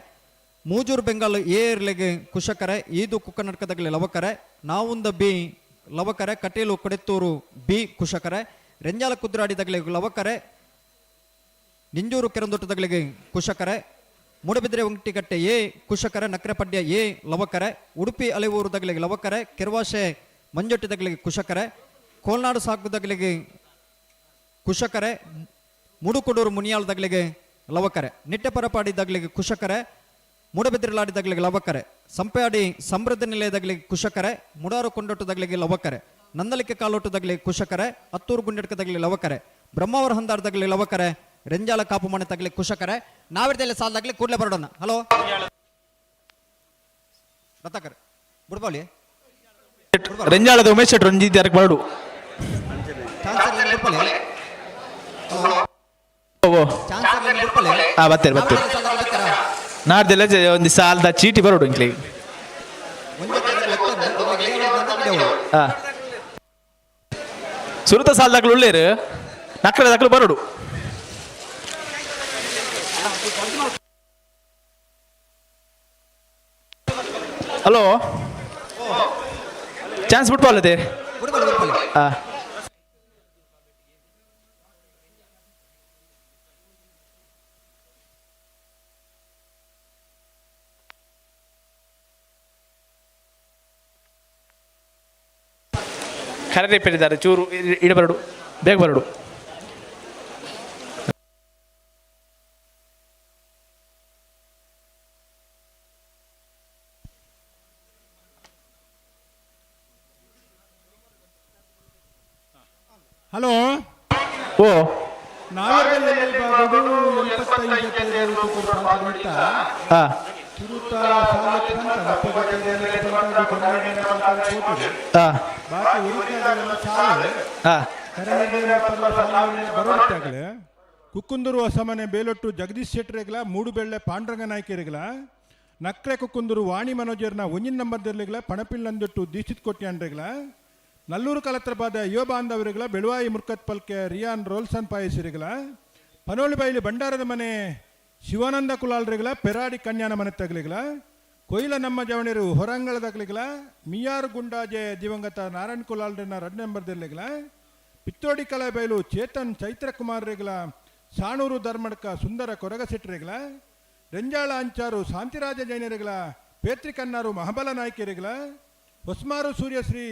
ಮೂಜೂರು ಬೆಂಗಾಲ್ ಏರ್ಲೆಗೆ ಕುಶಕರೆ, ಈದು ಕುಕ್ಕನಡ್ಕದಾಗಲಿ ಲವಕರೆ, ನಾವುಂದ ಬಿ ಲವಕರೆ, ಕಟೀಲು ಕೊಡೆತ್ತೂರು ಬಿ ಕುಶಕರೆ, ರೆಂಜಾಲ ಕುದ್ರಾಡಿದಾಗಲಿ ಲವಕರೆ, ನಿಂಜೂರು ಕೆರಂದೊಟ್ಟದಗಳಿಗೆ ಕುಶಕರೆ, ಮೂಡಬಿದ್ರೆ ಒಂಟಿಕಟ್ಟೆ ಎ ಕುಶಕರೆ, ನಕ್ರೆಪಡ್ಯ ಎ ಲವಕರೆ, ಉಡುಪಿ ಅಲೆವೂರು ದಗಲಿಗೆ ಲವಕರೆ, ಕೆರ್ವಾಶೆ ಮಂಜೊಟ್ಟಿ ದಗಲಿಗೆ ಕುಶಕರೆ, ಕೋಲ್ನಾಡು ಸಾಕುದಗಲಿಗೆ ಕುಶಕರೆ, ಮುಡುಕೊಡೂರು ಮುನಿಯಾಳ ದಗಲಿಗೆ ಲವಕರೆ, ನಿಟ್ಟೆಪರಪಾಡಿ ದಗಲಿಗೆ ಕುಶಕರೆ, ಮೂಡಬಿದ್ರಲಾಡಿ ದಗಲಿಗೆ ಲವಕರೆ, ಸಂಪೆಯಾಡಿ ಸಮೃದ್ಧ ನಿಲಯದಗಲಿಗೆ ಕುಶಕರೆ, ಮುಡಾರು ಕೊಂಡೊಟ್ಟು ದಗಲಿಗೆ ಲವಕರೆ, ನಂದಲಿಕೆ ಕಾಲೊಟ್ಟು ದಗಲಿಗೆ ಕುಶಕರೆ, ಅತ್ತೂರು ಗುಂಡೆಡ್ಕ ದಗಲಿ ಲವಕರೆ, ಬ್ರಹ್ಮಾವರ ಹಂದಾರ ದಗಲಿ ಲವಕರೆ, ರೆಂಜಾಲ ಕಾಪು ಮನೆ ತಗಲಿ ಕುಶಕರೆ. ನಾವಿರ್ದೆಲ್ಲ ಸಾಲದಾಗ್ಲಿ ಕೂಡಲೇ ಬರೋಣ. ಹಲೋ ರತ್ನಾಕರ್ ಬುಡ್ಬಾಲಿ. ರೆಂಜಾಳದ ಉಮೇಶ್ ಶೆಟ್ರು ಒಂಜಿ ಬರಡು. ಓ ಹಾ, ಬತ್ತೇರು ಬತ್ತೇರು. ನಾಡ್ದೆಲ್ಲ ಒಂದು ಸಾಲದ ಚೀಟಿ ಬರೋಡು ಇಂಕ್ಲಿಗೆ. ಹಾ, ಸುರುತ ಸಾಲದಾಗ್ಲು ಉಳ್ಳೇರು, ನಕ್ಕಡ ದಾಖಲು ಬರೋಡು. Hello, chance ಬಿಟ್ಬಾಲದೆ. ಹಾ, ಕರೆ ಪೆರಿದ್ದಾರೆ ಚೂರು ಇಡ ಬರಡು, ಬೇಗ ಬರಡು. ಹಲೋ. ಓ. ಕುಕ್ಕುಂದೂರು ಹೊಸಮನೆ ಬೇಲೊಟ್ಟು ಜಗದೀಶ್ ಶೆಟ್ಟರೆಗ್ಲ, ಮೂಡುಬೆಳ್ಳೆ ಪಾಂಡುರಂಗ ನಾಯ್ಕರಿಗ್ಲ, ನಕ್ರೆ ಕುಕ್ಕುಂದೂರು ವಾಣಿ ಮನೋಜರ್ನ ಒಂಜಿನ ನಂಬರ್ ದೆರ್ಲಿಗ್ಲ, ಪಣಪಿಲ್ಲಂದೊಟ್ಟು ದೀಕ್ಷಿತ್ ಕೊಟ್ಯಾನ್ರೆಗ್ಲ, ನಲ್ಲೂರು ಕಲತ್ರಬಾದ ಯುವ ಬಾಂಧವರಿಗ್ಲ, ಬೆಳುವಾಯಿ ಮುರ್ಕತ್ ಪಲ್ಕೆ ರಿಯಾನ್ ರೋಲ್ಸನ್ ಪಾಯಸಿರಿಗ್ಲ, ಪನೋಳಿ ಬೈಲಿ ಭಂಡಾರದ ಮನೆ ಶಿವಾನಂದ ಕುಲಾಲ್ರಿಗ್ಲ, ಪೆರಾಡಿ ಕನ್ಯಾನ ಮನೆ ತಗಲಿಗ್ಲ, ಕೊಯ್ಲ ನಮ್ಮ ಜವಣಿರು ಹೊರಂಗಳದಗ್ಲಿಗ್ಲ, ಮಿಯಾರು ಗುಂಡಾಜೆ ದಿವಂಗತ ನಾರಾಯಣ್ ಕುಲಾಲ್ರಿನ 2 ನಂಬರ್ ದೆರ್ಲಿಗ್ಲ, ಪಿತ್ತೋಡಿ ಕಲಾಬೈಲು ಚೇತನ್ ಚೈತ್ರಕುಮಾರ್ರಿಗ್ಲ, ಸಾಣೂರು ಧರ್ಮಡ್ಕ ಸುಂದರ ಕೊರಗಸೆಟ್ರಿಗ್ಲ, ರೆಂಜಾಳ ಅಂಚಾರು ಶಾಂತಿರಾಜ ಜೈನರಿಗ್ಲ, ಪೇತ್ರಿಕನ್ನಾರು ಮಹಬಲ ನಾಯ್ಕರಿಗ್ಲ, ಹೊಸ್ಮಾರು ಸೂರ್ಯಶ್ರೀ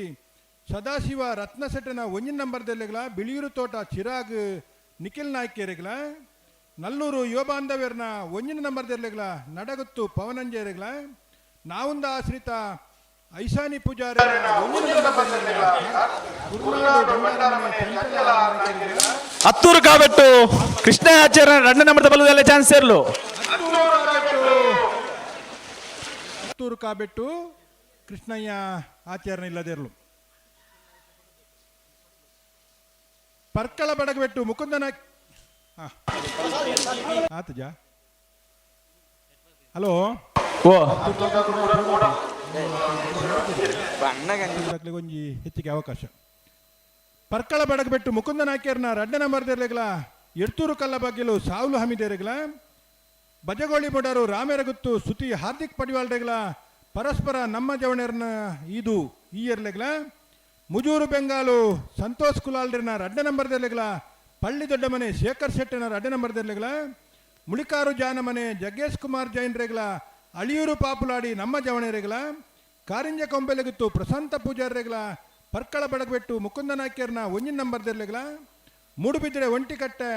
ಸದಾಶಿವ ರತ್ನಸೆಟ್ಟನ 1 ನಂಬರ್ ದೆರ್ಲಿಗ್ಲ, ಬಿಳಿಯೂರು ತೋಟ ಚಿರಾಗ್ ನಿಖಿಲ್ ನಾಯ್ಕರಿಗ್ಲ, ನಲ್ಲೂರು ಯುವ ಬಾಂಧವ್ಯರ್ನ 1 ನಂಬರ್ ದೆರ್ಲಿಗ್ಲ, ನಡಗುತ್ತು ಪವನಂಜೇರಿಗ್ಲ, ನಾವುಂದ ಆಶ್ರಿತ ಐಶಾನಿ ಪೂಜಾರಿ ಹತ್ತೂರು ಕಾಬೆಟ್ಟು ಕೃಷ್ಣ ಆಚಾರ್ಯ 2 ನಂಬರ್ ಬಲದಲ್ಲೇ ಚಾನ್ಸ್ ಇರಲು. ಹತ್ತೂರು ಕಾಬೆಟ್ಟು ಕೃಷ್ಣಯ್ಯ ಆಚಾರ್ಯ ಇಲ್ಲದಿರಲು. ಪರ್ಕಳ ಬಡಗಬೆಟ್ಟು ಮುಕುಂದನ ಆತಜ ಹಲೋ ಓ ಒಂಜಿ ಹೆಚ್ಚಿಗೆ ಅವಕಾಶ. ಪರ್ಕಳ ಬಡಗಬೆಟ್ಟು ಮುಕುಂದ ನಾಯ್ಕರ್ನ 2 ನಂಬರ್ ದೆರ್ಲಿಗ್ಲ, ಎಡ್ತೂರು ಕಲ್ಲ ಬಗ್ಗಿಲು ಸಾವ್ಲು ಹಮಿದೇರಿಗ್ಲ, ಬಜಗೋಳಿ ಬೊಡರು ರಾಮೇರಗುತ್ತು ಸುತಿ ಹಾರ್ದಿಕ್ ಪಡಿವಾಲ್ರೆಗ್ಲ, ಪರಸ್ಪರ ನಮ್ಮ ಜವಣೆರ್ನ ಇದು ಈಯರ್ಲೆಗ್ಲ, ಮುಜೂರು ಬೆಂಗಾಲು ಸಂತೋಷ್ ಕುಲಾಲ್ರಿನ 2 ನಂಬರ್ ದೆರ್ಲಿಗ್ಲ, ಪಳ್ಳಿ ದೊಡ್ಡಮನೆ ಶೇಖರ್ ಶೆಟ್ಟಿನ 2 ನಂಬರ್ ದೆರ್ಲಿಗ್ಲ, ಮುಳಿಕಾರು ಜಾನಮನೆ ಜಗ್ಗೇಶ್ ಕುಮಾರ್ ಜೈನ್ರೆಗ್ಲ, ಅಳಿಯೂರು ಪಾಪುಲಾಡಿ ನಮ್ಮ ಜವಣೆರೆಗ್ಲ, ಕಾರಿಂಜ ಕೊಂಬೆಲೆಗುತ್ತು ಪ್ರಶಾಂತ ಪೂಜಾರ್ರೆಗ್ಲ, ಪರ್ಕಳ ಬಡಗಬೆಟ್ಟು ಮುಕುಂದ ನಾಯ್ಕರ್ನ 1 ನಂಬರ್ ದೆರ್ಲಿಗ್ಲ, ಮೂಡುಬಿದ್ರೆ ಒಂಟಿಕಟ್ಟೆ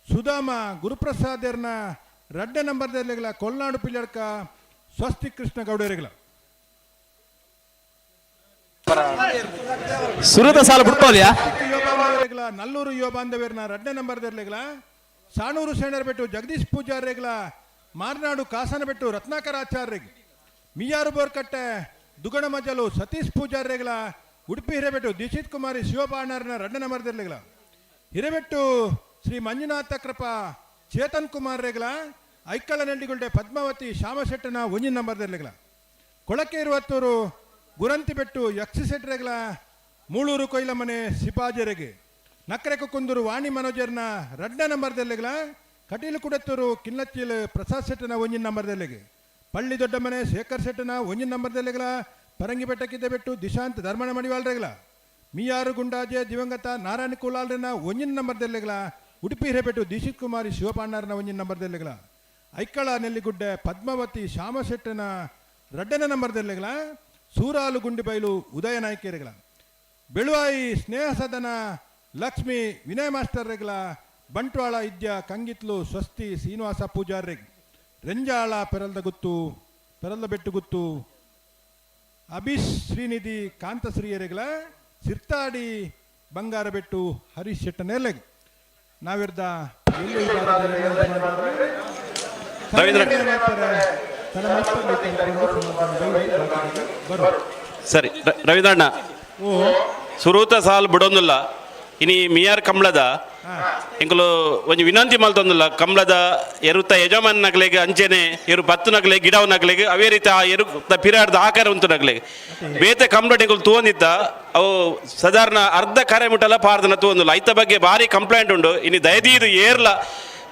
ಸುಧಾಮ ಗುರುಪ್ರಸಾದರ್ನ 2 ನಂಬರ್ ದೆರ್ಲಿಗ್ಲ, ಕೊಲ್ನಾಡು ಪಿಲ್ಲಡ್ಕ ಸ್ವಸ್ತಿ ಕೃಷ್ಣ ಗೌಡರಿಗ್ಲ. ಸುರುತ ಸಾಲ ಬಿಡ್ಕೋಲಿಯಾ? ನಲ್ಲೂರು ಯುವ ಬಾಂಧವ್ಯರ್ನ 2 ನಂಬರ್ ದೆರ್ಲಿಗ್ಲ, ಸಾಣೂರು ಸೇಣರ್ಬೆಟ್ಟು ಜಗದೀಶ್ ಪೂಜಾರ್ರೆಗ್ಲ, ಮಾರ್ನಾಡು ಕಾಸನಬೆಟ್ಟು ರತ್ನಾಕರಾಚಾರ್ಯರಿಗೆ, ಮಿಯಾರು ಬೋರ್ಕಟ್ಟೆ ದುಗಣ ಮಜಲು ಸತೀಶ್ ಪೂಜಾರ್ರೆಗ್ಲ, ಉಡುಪಿ ಹಿರೇಬೆಟ್ಟು ದೀಕ್ಷಿತ್ ಕುಮಾರಿ ಶಿವಬಾಣರ್ನ 2 ನಂಬರ್ ದೆರ್ಲಿಗ್ಲ, ಹಿರೇಬೆಟ್ಟು ಶ್ರೀ ಮಂಜುನಾಥ ಕೃಪಾ ಚೇತನ್ ಕುಮಾರ್ ರೆಗ್ಲ, ಐಕ್ಕಳ ನೆಂಡಿಗುಂಡೆ ಪದ್ಮಾವತಿ ಶ್ಯಾಮಶೆಟ್ಟನ 1 ನಂಬರ್ ದೆರ್ಲಿಗ್ಲ, ಕೊಳಕೆ ಇರುವತ್ತೂರು ಗುರಂತಿಬೆಟ್ಟು ಯಕ್ಷಿಶೆಟ್ಟರೆಗ್ಲ, ಮೂಳೂರು ಕೊಯ್ಲಮನೆ ಸಿಪಾಜರೆಗೆ, ನಕ್ರೆ ಕುಂದೂರು ವಾಣಿ ಮನೋಜರ್ನ 2 ನಂಬರ್ ದೆರ್ಲಿಗ್ಲ, ಕಟೀಲು ಕುಡತ್ತೂರು ಕಿನ್ನಚ್ಚಿಲ್ ಪ್ರಸಾದ್ ಶೆಟ್ಟನ 1 ನಂಬರ್ ದೆರ್ಲಿಗೆ, ಪಳ್ಳಿ ದೊಡ್ಡಮನೆ ಶೇಖರ್ ಶೆಟ್ಟನ 1 ನಂಬರ್ ದೆರ್ಲಿಗ್ಲ, ಪರಂಗಿಬೆಟ್ಟಕ್ಕಿದ್ದ ಬೆಟ್ಟು ದಿಶಾಂತ್ ಧರ್ಮಣ ಮಡಿವಾಳ್ರೆಗ್ಲ, ಮಿಯಾರು ಗುಂಡಾಜೆ ದಿವಂಗತ ನಾರಾಯಣ ಕುಲಾಲ್ರನ 1 ನಂಬರ್ ದೆರ್ಲಿಗ್ಲ, ಉಡುಪಿ ಹಿರೇಬೆಟ್ಟು ದೀಕ್ಷಿತ್ ಕುಮಾರಿ ಶಿವಪಾಂಡಾರನ 1 ನಂಬರ್ ದೆರ್ಲಿಗ್ಲ, ಐಕ್ಕಳ ನೆಲ್ಲಿಗುಡ್ಡೆ ಪದ್ಮಾವತಿ ಶ್ಯಾಮಶೆಟ್ಟನ 2 ನಂಬರ್ ದೆರ್ಲಿಗ್ಲ, ಸೂರಾಲು ಗುಂಡಿಬೈಲು ಉದಯ ನಾಯ್ಕೇರಿಗಳ, ಬೆಳುವಾಯಿ ಸ್ನೇಹ ಸದನ ಲಕ್ಷ್ಮಿ ವಿನಯ ಮಾಸ್ಟರ್ರೆಗ್ಲ, ಬಂಟ್ವಾಳ ಇದ್ಯ ಕಂಗಿತ್ಲು ಸ್ವಸ್ತಿ ಶ್ರೀನಿವಾಸ ಪೂಜಾರ್ರೆಗ್, ರೆಂಜಾಳ ಪೆರಲ್ದ ಗುತ್ತು ಪೆರಲ್ದ ಬೆಟ್ಟು ಗುತ್ತು ಅಭಿಷ್ ಶ್ರೀನಿಧಿ ಕಾಂತಶ್ರೀಯರೆಗ್ಲ, ಸಿರ್ತಾಡಿ ಬಂಗಾರಬೆಟ್ಟು ಹರೀಶ್ ಶೆಟ್ಟನೆರ್ಲೆಗ್. ನಾವಿರ್ದ ಸರಿ ರವೀಂದ್ರಣ್ಣ, ಸುರೂತ ಸಾಲ್ ಬಿಡೋದಿಲ್ಲ. ಇನಿ ಮಿಯಾರ್ ಕಂಬ್ಳದ ಎಂಕುಲು ಒಂಜಿ ವಿನಂತಿ ಮಲ್ತೊಂದಿಲ್ಲ. ಕಂಬ್ಳದ ಎರುತ ಯಜಮಾನ್ ನಗಲಿಗೆ ಅಂಚೆನೆ ಎರು ಪತ್ತು ನಗಲೆ ಗಿಡವ ನಗಲಿಗೆ ಅವೇ ರೀತಿ ಆ ಎರು ಪಿರಾಡ್ದ ಆಕಾರ ಉಂಟು ನಗಲಿಗೆ ಬೇತೆ ಕಂಬ್ಳಟ್ ಎಂಕುಲು ತೂವೊಂದಿತ್ತ ಅವು ಸಾಧಾರಣ ಅರ್ಧ ಕರೆ ಮುಟ್ಟಲ್ಲ ಪಾರ್ದನ ತೂವೊಂದಿಲ್ಲ. ಐತ ಬಗ್ಗೆ ಭಾರಿ ಕಂಪ್ಲೇಂಟ್ ಉಂಡು. ಇನಿ ದಯದೀದು ಏರ್ಲ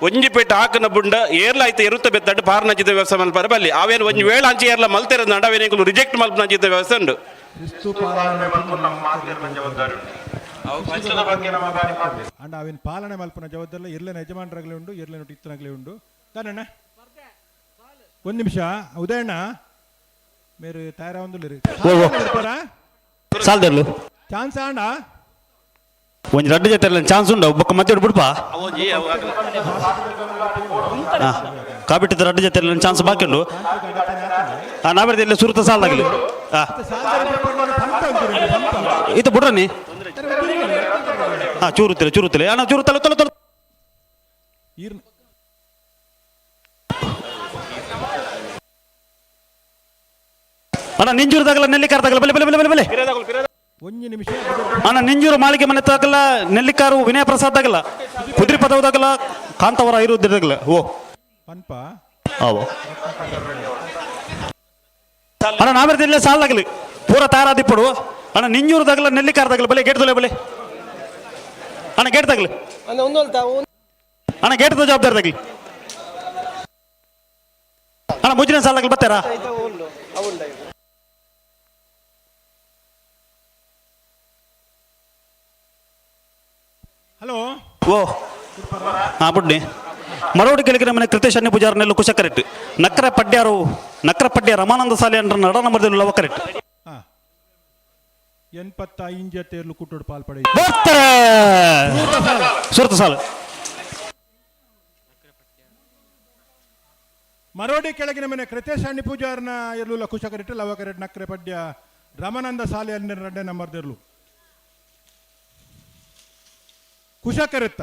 ಒಂಜಿ ಪೇಟೆ ಹಾಕನ ಬುಂಡ ಏರ್ಲ ಐತ ಎರುತ್ತ ಬೆತ್ತಡ್ಡು ಪಾರ್ನಂಚಿತ ವ್ಯವಸ್ಥೆ ಮಲ್ಪಾರ ಬಲ್ಲಿ ಅವೇನು ಒಂಜಿ ವೇಳ ಅಂಚೆ ಏರ್ಲ ಮಲ್ತೆರ ಅವೇನು ಎಂಕುಲು ರಿಜೆಕ್ಟ್ ಮಲ್ಪನಂಚಿತ ವ್ಯವಸ್ಥೆ ಉಂಡು. ಅಂಡ ಅವಿನ ಪಾಲನೆ ಮಲ್ಪನ ಜವಾಬ್ದಾರಿ ಇರ್ಲೇನ ಯಜಮಾನರಾಗಲೇ ಉಂಡು, ಇರ್ಲೇನ ಇತ್ತನಾಗಲೇ ಉಂಡು. ತಾನಣ್ಣ ಒಂದು ನಿಮಿಷ ಉದಯಣ್ಣ ಮೇರು ತಯಾರ ಒಂದು ಸಾಲ್ದರ್ಲು ಚಾನ್ಸ್ ಆಂಡ ಒಂಜಿ ರಡ್ಡು ಜೊತೆ ಚಾನ್ಸ್ ಉಂಡು ಬೊಕ್ಕ ಮಧ್ಯೆ ಬಿಡ್ಪ ಕಾಬಿಟ್ಟಿದ್ದ ರಡ್ಡು ಜೊತೆ ಚಾನ್ಸ್ ಬಾಕಿ ಉಂಡು. ನಾವೇರ್ದ ಇಲ್ಲ ಸುರುತ ಸಾಲ್ದಾಗಲಿ ಇದು ಬಿಡ್ರನಿ. ಹಾ ಚೂರುತ್ತಿಲ್ಲ ಚೂರುತ್ತಿಲ್ಲ ಅಣ್ಣ ಚೂರುತ್ತಲ್ಲ ತೊಲ ತೊಲ. ಈರ್ನ ಅಣ್ಣ ನಿಂಜೂರು ದಾಗಲ ನೆಲ್ಲಿಕಾರ ದಾಗಲ ಬಲೆ ಬಲೆ ಬಲೆ ಬಲೆ ಬಲೆ. ಒಂಜಿ ನಿಮಿಷ. ಅಣ್ಣ ನಿಂಜೂರು ಮಾಳಿಗೆ ಮನೆ ತಾಗಲ್ಲ ನೆಲ್ಲಿಕಾರು ವಿನಯ ಪ್ರಸಾದ್ ದಾಗಲ ಕುದುರೆ ಪದವು ದಾಗಲ ಕಾಂತವರ ಐರುದ್ದಾಗಲ ಓ. ಪನ್ಪ. ಆವೋ ಅಣ್ಣ ನಾಮಿರ್ದಿಲ್ಲ ಸಾಲಾಗಲಿ ಪೂರ ತಾರಾದಿಪ್ಪಡು. ಅಣ್ಣ ನಿಂಜೂರು ದಾಗಲ ನೆಲ್ಲಿಕಾರ ದಾಗಲ ಬಲೆ ಗೇಟ್ ದೊಲೆ ಬಲೆ. ಅಣ್ಣ ಗೇಟ್ ತಗಲಿ. ಅಣ್ಣ ಗೇಟ್ ಜವಾಬ್ದಾರಿ ತಗಲಿ. ಅಣ್ಣ ಮುಂಚಿನ ಸಾಲಾಗಲಿ ಬರ್ತಾರಾ? ಹಲೋ. ಓ ಹಾ ಬುಡ್ಡಿ ಮರೋಡಿ ಕೆಳಗಿನ ಮನೆ ಕೃತೇಶ್ ಅನ್ಯ ಪೂಜಾರ ನೆಲ್ಲು ಕುಶ ಕರೆಕ್ಟ್ ನಕ್ರ ಪಡ್ಯಾರು ನಕ್ರ ಪಡ್ಯ ರಮಾನಂದ ಸಾಲೆ ಅಂದ್ರ ನಡ ನಂಬರ್ ಲವ ಕರೆಕ್ಟ್. 85 ತೇರ್ಲು ಕುಟ್ಟೋಡು ಪಾಲ್ಪಡೆ. ಬರ್ತಾರೆ ಸುರತ ಸಾಲು. ಮರೋಡಿ ಕೆಳಗಿನ ಮನೆ ಕೃತೇಶ್ ಅಣ್ಣಿ ಪೂಜಾರನ ಇರ್ಲುಲ ಕುಶ ಕರೆಕ್ಟ್ ಲವ ಕರೆಕ್ಟ್ ನಕ್ರೆ ಪಡ್ಯ ರಮಾನಂದ ಸಾಲೆ ರಡ್ಡೆ ನಂಬರ್ ಇರ್ಲು ಕುಶ ಕರೆತ್ತ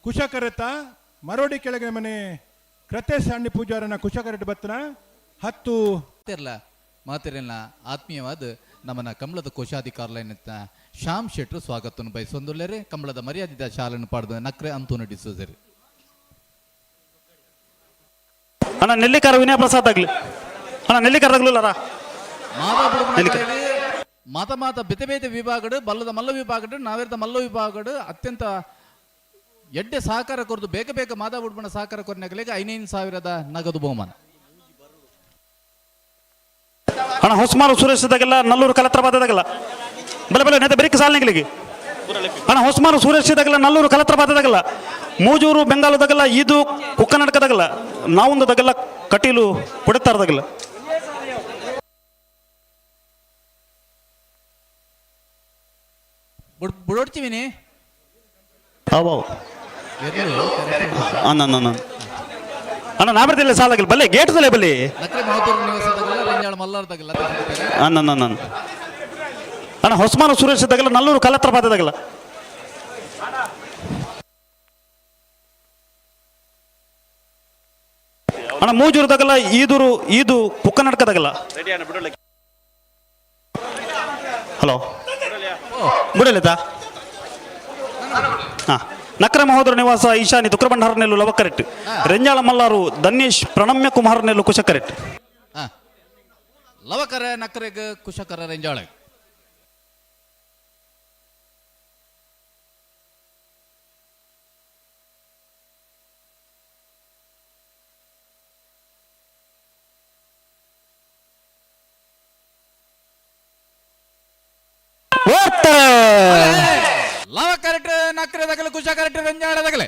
ಕುಶ ಕರೆತ್ತ ಮರೋಡಿ ಕೆಳಗಿನ ಮನೆ ಕೃತೇಶ್ ಅಣ್ಣಿ ಪೂಜಾರನ ಕುಶ ಕರೆಟ್ ಬತ್ತನ 10. ಮಾತಿರಲ್ಲ ಮಾತಿರಲ್ಲ ಆತ್ಮೀಯವಾದ ನಮ್ಮನ್ನ ಕಮಲದ ಕೋಶಾಧಿಕಾರಲೈನ ಶ್ಯಾಮ್ ಶೆಟ್ರು ಸ್ವಾಗತವನ್ನು ಬಯಸೊಂದುಲ್ಲೇರೆ ಕಮಲದ ಮರ್ಯಾದಿದ ಶಾಲನ್ನು ಪಾಡ್ದ ನಕ್ರೆ ಅಂತೂ ಡಿಸೋಜರಿ. ಅಣ್ಣ ನೆಲ್ಲಿಕಾರ ವಿನಯ ಪ್ರಸಾದ್ ಆಗ್ಲಿ ಅಣ್ಣ ನೆಲ್ಲಿಕಾರ ಆಗ್ಲಿಲ್ಲರ. ಮಾತ ಮಾತ ಬೇತೆ ಬೇತೆ ವಿಭಾಗಡು ಬಲ್ಲದ ಮಲ್ಲ ವಿಭಾಗಡು ನಾವಿರ್ದ ಮಲ್ಲ ವಿಭಾಗಡು ಅತ್ಯಂತ ಎಡ್ಡೆ ಸಹಕಾರ ಕೊರದು ಬೇಗ ಬೇಗ ಮಾದಾ ಬುಡ್ಬಣ ಸಹಕಾರ ಕೊರನಗಲಿಗೆ 5,000 ನಗದು ಬಹುಮಾನ. ಅಣ್ಣ ಹೊಸ್ಮಾರು ಸುರೇಶ್ ದಾಗಲ್ಲ ನಲ್ಲೂರು ಕಲತ್ರಬಾದದಾಗಲ್ಲ ಬಲೆ ಬಲೆ ನೇತ ಬೆರಿಕ ಸಾಲನಿಗಳಿಗೆ. ಅಣ್ಣ ಹೊಸ್ಮಾರು ಸುರೇಶ್ ದಾಗಲ್ಲ ನಲ್ಲೂರು ಕಲತ್ರಬಾದದಾಗಲ್ಲ ಮೂಜೂರು ಬೆಂಗಾಲದಾಗಲ್ಲ ಇದು ಕುಕ್ಕನಾಟಕದಾಗಲ್ಲ ನಾವೊಂದು ಕಟೀಲು ಕೊಡುತ್ತಾರದಾಗಲ್ಲ. ಬುಡೋಡ್ತೀವಿನಿ. ಅವು ಅಣ್ಣ ಅಣ್ಣ ಅಣ್ಣ ನಾ ಬರ್ತಿಲ್ಲ ಸಾಲಾಗಿಲ್ಲ ಬಲ್ಲೆ ಗೇಟ್ ತಲೆ ಬಲ್ಲಿ. ಅಣ್ಣ ಅಣ್ಣ ಅಣ್ಣ ಹೊಸ್ಮಾನ ಸುರೇಶ್ ಇದ್ದಾಗಲ್ಲ ನಲ್ಲೂರು ಕಲತ್ರ ಪಾದದಾಗಲ್ಲ. ಅಣ್ಣ ಮೂಜೂರುದಾಗಲ್ಲ ಈದೂರು ಈದು ಕುಕ್ಕನಾಟಕದಾಗಲ್ಲ. ಹಲೋ ಬಿಡಲಿತಾ. ಹಾ ನಕ್ರ ಮಹೋದರ ನಿವಾಸ ಈಶಾನಿ ತುಕ್ರಭಂಡಾರ ನೆಲ್ಲು ಲವ ಕರೆಕ್ಟ್ ರೆಂಜಾಳ ಮಲ್ಲಾರು ಧನ್ಯೇಶ್ ಪ್ರಣಮ್ಯ ಕುಮಾರ್ ನೆಲ್ಲು ಕುಶ ಕರೆಕ್ಟ್. ಲವಕರ ನಕ್ರೆಗ್ ಕುಶಕರ ರೆಂಜಾಳ. ಲವ ಕರೆಕ್ಟ್ ನಕ್ರೆ ದಗಲೆ ಕುಶ ಕರೆಕ್ಟ್ ರೆಂಜಾಳ ದಗಲೆ.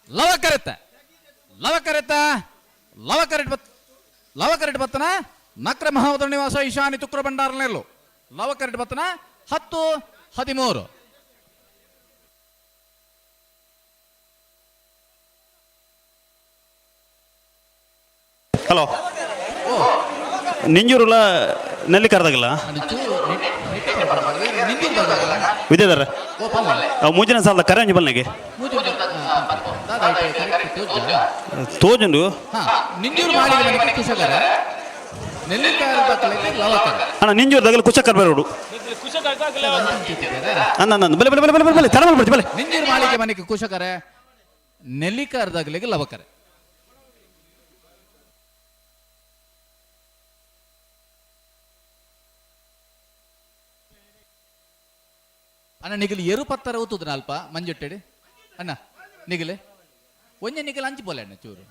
ಲವ ಕರೆತ್ತ ಲವ ಕರೆತ್ತ ಲವ ಕರೆಕ್ಟ್ ಬತ್ ಲವ ಕರೆಕ್ಟ್ ಬತ್ತನ ನಕ್ರ ಮಹಾವತರ ನಿವಾಸ ಈಶಾನಿ ತುಕ್ರ ಭಂಡಾರ ನೆಲ್ಲು ಲವ ಕರೆಕ್ಟ್ ಬತ್ತನ 10 13. ಹಲೋ ನಿಂಜೂರುಲ ನೆಲ್ಲಿಕಾರದಾಗಲ್ಲ ವಿದ್ಯಾಧರ ಮುಂಚಿನ ಸಾಲದ ಕರೆ ಅಂಜಿ ಬಲ್ನೆಗೆ ತೋಜುಂಡು. ಅಣ್ಣ ನಿಂಜೂರು ದಗಲ ಕುಶಕರ್ ಬರೋಡು. ಅಣ್ಣ ಅಣ್ಣ ಬಲೆ ಬಲೆ ಬಲೆ ಬಲೆ ಬಲೆ ತಡ ಮಾಡ್ಬಿಡ್ತಿ ಬಲೆ. ನಿಂಜೂರು ಮಾಳಿಗೆ ಮನೆಗೆ ಕುಶಕರ ನೆಲ್ಲಿಕಾರದಾಗಲಿಗೆ ಲವಕರೆ. ಅಣ್ಣ ನಿಗಲಿ ಎರು ಪತ್ತರ ಊತುದ್ರ ಅಲ್ಪ ಮಂಜುಟ್ಟೆಡಿ ಅಣ್ಣ ನಿಗಲೆ ಒಂಜೆ ನಿಗಲ್ ಅಂಚಿ ಪೋಲೆ ಅಣ್ಣ ಚೂರು.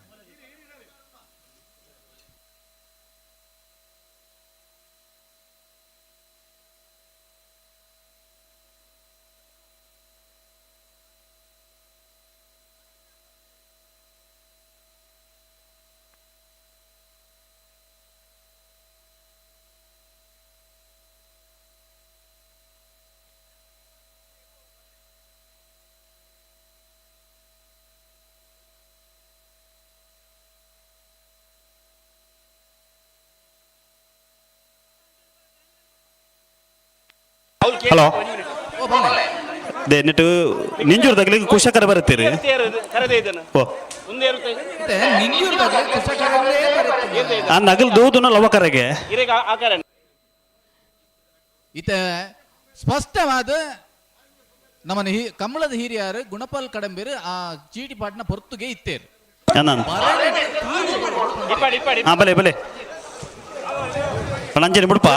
ಹಲೋ they ನೆಟ್ಟು ನಿಂಜೂರು ತಗಲಿಗೆ ಕುಶಕರ ಬರುತ್ತೀರಿ. ಓ ಆ ನಗಲ್ ದೂದುನ ಲವಕರೆಗೆ. ಇತ ಸ್ಪಷ್ಟವಾದ ನಮ್ಮನ ಕಮಲದ ಹಿರಿಯರು ಗುಣಪಾಲ್ ಕಡಂಬೀರ್ ಆ ಚೀಟಿ ಪಾಟ್ನ ಪೊರ್ತುಗೆ ಇತ್ತೇರು. ಹಾ ಬಲೆ ಬಲೆ ಅಂಜನಿ ಮುಡುಪ.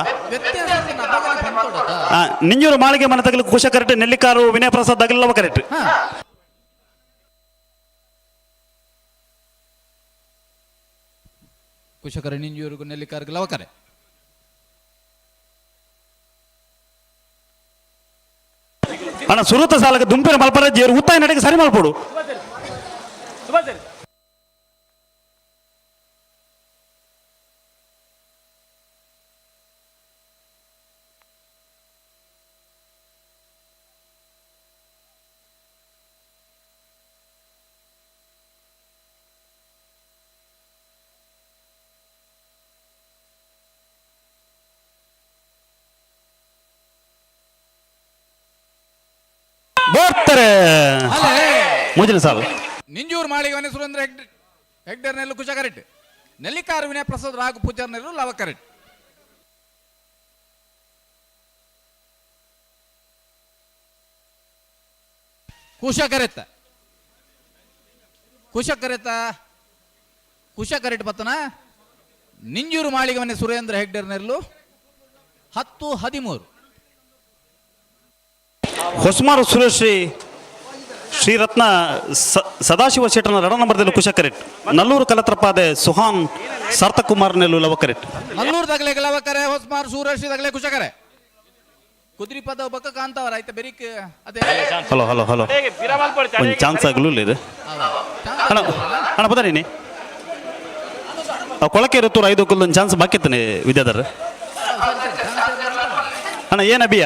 ನಿಂಜೂರು ಮಾಳಿಗೆ ಮನೆ ತಗಲು ಕುಶ ಕರೆಕ್ಟ್, ನೆಲ್ಲಿಕಾರು ವಿನಯ ಪ್ರಸಾದ್ ತಗಲವ ಕರೆಕ್ಟ್. ಕುಶಕರ ನಿಂಜೂರು ನೆಲ್ಲಿಕಾರು ಲವಕರೆ. ಅಣ್ಣ ಸುರುತ ಸಾಲಕ್ಕೆ ದುಂಪಿನ ಮಲ್ಪರ ಜೇರು ಉತ್ತಾಯ ನಡೆಗೆ ಸರಿ ಮಲ್ಪಡು. ಬರ್ತಾರೆ ಮುಂದಿನ ಸಾಲು. ನಿಂಜೂರು ಮಾಳಿಗೆ ಮನೆ ಸುರೇಂದ್ರ ಹೆಗ್ಡೆ ಹೆಗ್ಡೇರ್ ನೆಲ್ಲು ಕುಶ ಕರೆಕ್ಟ್, ನೆಲ್ಲಿಕಾರು ವಿನಯ ಪ್ರಸಾದ್ ರಾಘು ಪೂಜಾರ್ ನೆಲ್ಲು ಲವ ಕರೆಕ್ಟ್. ಕುಶ ಕರೆತ್ತ ಕುಶ ಕರೆತ್ತ ಕುಶ ಕರೆಕ್ಟ್ ಪತ್ತನ ನಿಂಜೂರು ಮಾಳಿಗೆ ಮನೆ ಸುರೇಂದ್ರ ಹೆಗ್ಡೇರ್ ನೆಲ್ಲು 10-13. ಹೊಸಮಾರು ಸುರೇಶ್ ಶ್ರೀ ಶ್ರೀರತ್ನ ಸದಾಶಿವ ಶೆಟ್ಟನ ರಡ ನಂಬರ್ದಲ್ಲಿ ಕುಶ ಕರೆಕ್ಟ್. ನಲ್ಲೂರು ಕಲತ್ರಪಾದೆ ಸುಹಾನ್ ಸಾರ್ಥಕ್ ಕುಮಾರ್ ನೆಲ್ಲು ಲವ ಕರೆಕ್ಟ್. ನಲ್ಲೂರು ತಗಲೆ ಲವಕರೆ, ಹೊಸಮಾರು ಸುರೇಶ್ ತಗಲೆ ಕುಶಕರೆ. ಕುದ್ರಿ ಪದ ಬಕ್ಕ ಕಾಂತವರ ಆಯ್ತಾ ಬೆರಿಕ್ ಅದೇ. ಹಲೋ ಹಲೋ ಹಲೋ ಒಂದು ಚಾನ್ಸ್ ಆಗಲೂ ಇದೆ. ಅಣ್ಣ ಅಣ್ಣ ಬದಾರಿನಿ ಕೊಳಕೆ ಇರುತ್ತೂರು 5 ಒಂದು ಚಾನ್ಸ್ ಬಾಕಿತ್ತಾನೆ ವಿದ್ಯಾಧರ್ ಅಣ್ಣ. ಏನ ಅಭಿಯ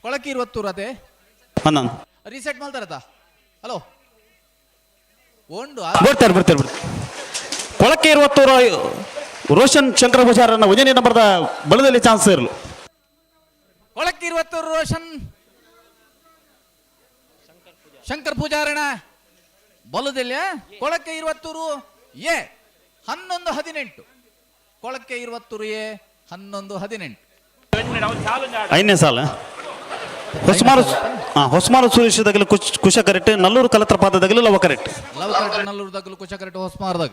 ಕೊಳಕಿ ಇರುವತ್ತೂರು ಅದೇ ಅಣ್ಣ ರೀಸೆಟ್ ಮಾಡ್ತಾರತ. ಹಲೋ ಒಂದು ಬರ್ತಾರೆ ಬರ್ತಾರೆ ಬರ್ತಾರೆ. ಕೊಳಕೆ ಇರುವತ್ತೂರು ರೋಷನ್ ಶಂಕರ ಪೂಜಾರನ್ನ ಒಂದನೇ ನಂಬರ್ದ ಬಳದಲ್ಲಿ ಚಾನ್ಸ್ ಇರಲು. ಕೊಳಕಿ ಇರುವತ್ತೂರು ರೋಷನ್ ಶಂಕರ್ ಪೂಜಾರಣ ಬಲದಲ್ಲಿ ಕೊಳಕೆ ಇರುವತ್ತೂರು ಎ 11-18. ಕೊಳಕೆ ಇರುವತ್ತೂರು ಎ 11-18. 5ನೇ ಸಾಲ ಹೊಸಮಾರು ಹೊಸಮಾರು ಸುರೇಶ್ ತಗಲು ಕುಶ ಕರೆಕ್ಟ್, ನಲ್ಲೂರು ಕಲತ್ರಪಾದ ತಗಲು ಲವ ಕರೆಕ್ಟ್. ಲವ ಕರೆಕ್ಟ್, ನಲ್ಲೂರು ತಗಲು ಕುಶ ಕರೆಕ್ಟ್, ಹೊಸಮಾರದಾಗ.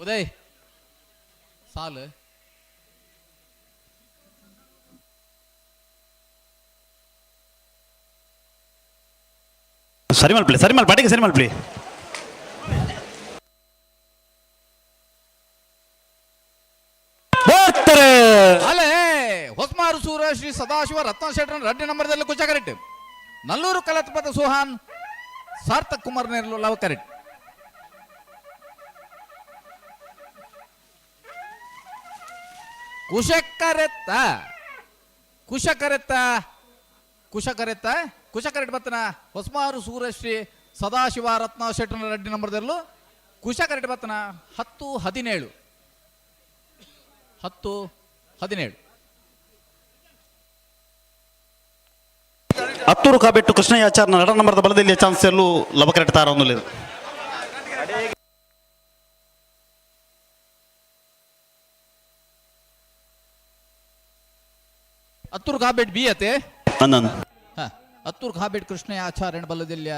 ಉದಯ್ ಸಾಲು ಸರಿ ಮಲ್ಪಲಿ ಸರಿ ಮಲ್ಪ ಅಡಿಗೆ ಸರಿ ಮಲ್ಪಲಿ. ಬರ್ತಾರೆ ಅಲೆ ಹೊಸಮಾರು ಸೂರ ಶ್ರೀ ಸದಾಶಿವ ರತ್ನ ಶೆಟ್ಟರ್ ರಡ್ಡಿ ನಂಬರ್ದಲ್ಲಿ ಕುಚ ಕರೆಕ್ಟ್. ನಲ್ಲೂರು ಕಲತ್ಪದ ಸುಹಾನ್ ಸಾರ್ಥಕ್ ಕುಮಾರ್ ನೇರ್ಲು ಲವ ಕರೆಕ್ಟ್. ಕುಶಕರೆತ್ತ ಕುಶಕರೆತ್ತ ಕುಶಕರೆತ್ತ ಕುಶಕರೆಟ್ ಬತ್ತನ ಹೊಸಮಾರು ಸೂರಶ್ರೀ ಸದಾಶಿವ ರತ್ನ ಶೆಟ್ಟರ್ ರೆಡ್ಡಿ ನಂಬರ್ದಲ್ಲೂ ಕುಶಕರೆಟ್ ಬತ್ತನ 10-17. 10-17. ಹತ್ತೂರು ಕಾಬೆಟ್ಟು ಕೃಷ್ಣಯ್ಯಾಚಾರ್ಯ ನಡ ನಂಬರ್ದ ಬಲದಲ್ಲಿ ಚಾನ್ಸ್ ಎಲ್ಲೂ ಲವ ಕರೆಕ್ಟ್ ತಾರ ಒಂದು. ಹತ್ತೂರು ಕಾಬೆಟ್ ಬಿ ಅತೆ ಅನ್ನನ್ ಹತ್ತೂರು ಕಾಬೆಟ್ ಕೃಷ್ಣಯ್ಯ ಆಚಾರ್ಯನ ಬಲದಿಲ್ಲ.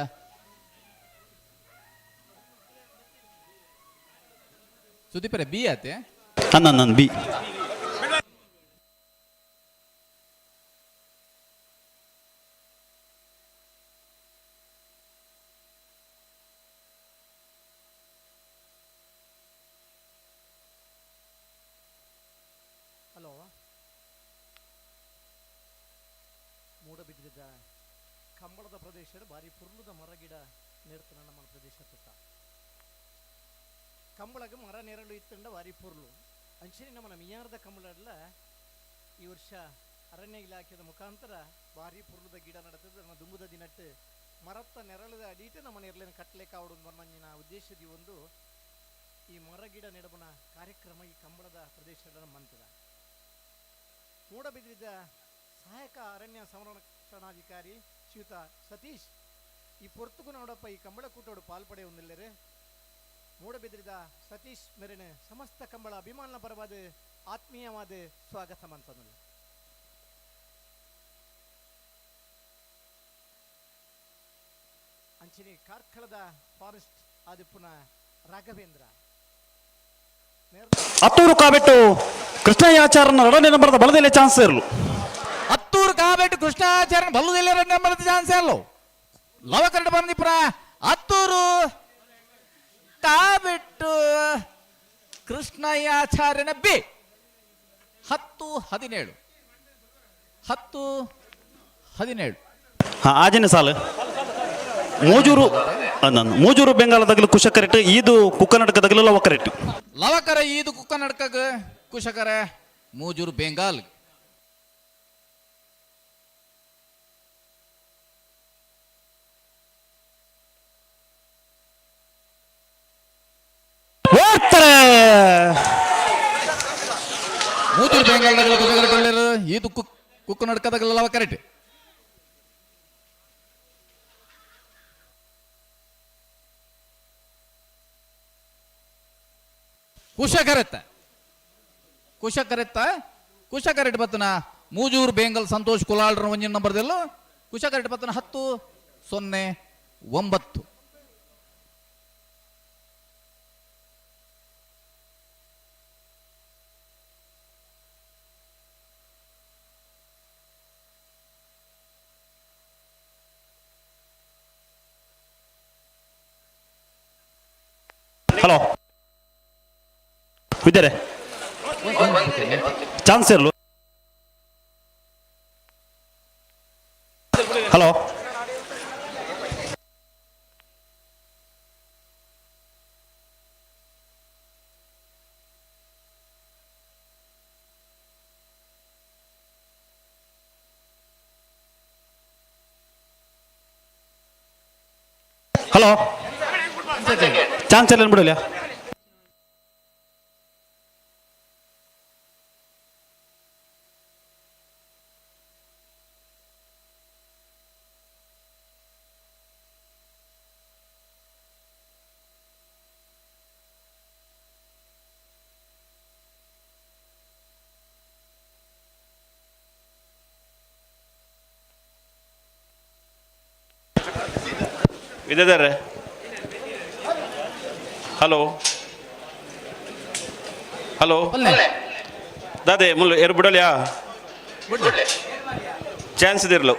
ಸುದೀಪರೆ ಬಿ ಆತೆ ಅನ್ನನ್ ಬಿ. ಹಲೋ ಮೂಡಬಿದ್ರಿದ ಕಂಬಳದ ಪ್ರದೇಶ. ಪ್ರದೇಶದ ಭಾರಿ ಪುರ್ಲುದ ಮರಗಿಡ ನೆಡ್ತನ ನಮ್ಮ ಪ್ರದೇಶ ತುತ್ತ. ಕಂಬಳಗ ಮರ ನೆರಳು ಇತ್ತಂಡ ಭಾರಿ ಪುರ್ಲು. ಅಂಚನೆ ನಮ್ಮನ ಮಿಯಾರದ ಕಂಬಳಲ್ಲ ಈ ವರ್ಷ ಅರಣ್ಯ ಇಲಾಖೆದ ಮುಖಾಂತರ ಭಾರಿ ಪುರ್ಲುದ ಗಿಡ ನಡತದ. ನಮ್ಮ ದುಂಬುದ ದಿನಟ್ಟು ಮರತ್ತ ನೆರಳದ ಅಡೀಟು ನಮ್ಮ ನೆರಳಿನ ಕಟ್ಟಲೇಕ ಆವಡು ಮಂಜಿನ ಉದ್ದೇಶದಿ ಒಂದು ಈ ಮರಗಿಡ ನೆಡಬನ ಕಾರ್ಯಕ್ರಮ ಈ ಕಂಬಳದ ಪ್ರದೇಶದ ಮಂತದ. ಮೂಡಬಿದ್ರಿದ ಸಹಾಯಕ ಅರಣ್ಯ ಸಂರಕ್ಷಣಾಧಿಕಾರಿ ಶ್ರೀಯುತ ಸತೀಶ್ ಈ ಪೊರ್ತುಗು ನೋಡಪ್ಪ ಈ ಕಂಬಳ ಕೂಟೋಡು ಪಾಲ್ಪಡೆ ಹೊಂದಿಲ್ಲರೆ. ಮೂಡಬಿದ್ರಿದ ಸತೀಶ್ ಮೆರೆನ ಸಮಸ್ತ ಕಂಬಳ ಅಭಿಮಾನ ಪರವಾದ ಆತ್ಮೀಯವಾದ ಸ್ವಾಗತ ಮಂತನಲ್ಲ. ಅಂಚಿನಿ ಕಾರ್ಕಳದ ಫಾರೆಸ್ಟ್ ಆದಿಪ್ಪುನ ರಾಘವೇಂದ್ರ. ಅತ್ತೂರು ಕಾಬೆಟ್ಟು ಕೃಷ್ಣಯ್ಯಾಚಾರ್ಯನ ಎರಡನೇ ನಂಬರದ ಬಲದಲ್ಲೇ ಚಾನ್ಸ್ ಇರಲು. ಅತ್ತೂರು ಕಾಬೆಟ್ಟು ಕೃಷ್ಣಾಚಾರ್ಯನ ಬಲ್ಲದಲ್ಲೇ ಎರಡನೇ ನಂಬರದ ಚಾನ್ಸ್ ಇರಲು. ಲವಕರಡು ಬಂದಿಪುರ ಅತ್ತೂರು ಕಾಬೆಟ್ಟು ಕೃಷ್ಣಯ್ಯಾಚಾರ್ಯನ ಬಿ 10-17 10-17. ಹಾ, ಆಜನೇ ಸಾಲು ಮೂಜೂರು ಅಂದನ್ನು. ಮೂಜೂರು ಬೆಂಗಾಲದಾಗಲು ಕುಶಕರೆಟ್ ಈದು ಕುಕ್ಕನಡಕದಾಗಲು ಲವಕರೆಟ್. ಲವಕರ ಈದು ಕುಕ್ಕನಡಕಗ ಕುಶಕರ ಮೂಜೂರು ಬೆಂಗಾಲ್. ಮೂಜೂರು ಬೆಂಗಾಲ್ದಾಗಲು ಕುಶಕರೆಟ್ ಈದು ಕುಕ್ಕನಡಕದಾಗಲು ಲವಕರೆಟ್. ಕುಶಕರೆತ್ತ ಕುಶಕರೆತ್ತ ಕುಶಕರೆಟ್ ಬತ್ತನ ಮೂಜೂರು ಬೇಂಗಲ್ ಸಂತೋಷ್ ಕುಲಾಳ್ರ ಒಂಜಿನ ನಂಬರ್ದೆಲ್ಲ ಕುಶಕರೆಟ್ ಬತ್ತನ 10-0-9. ಹಲೋ ಇದ್ದಾರೆ ಚಾನ್ಸ್ ಇರಲು. ಹಲೋ ಹಲೋ ಚಾನ್ಸ್ ಇಲ್ಲ ಬಿಡಲ್ಲ. ಇದ್ದಾರೆ. ಹಲೋ ಹಲೋ ದಾದೆ ಮುಲ್ಲು ಎರು ಬಿಡೋಲ್ಯಾ ಚಾನ್ಸ್ ಇದಿರ್ಲು.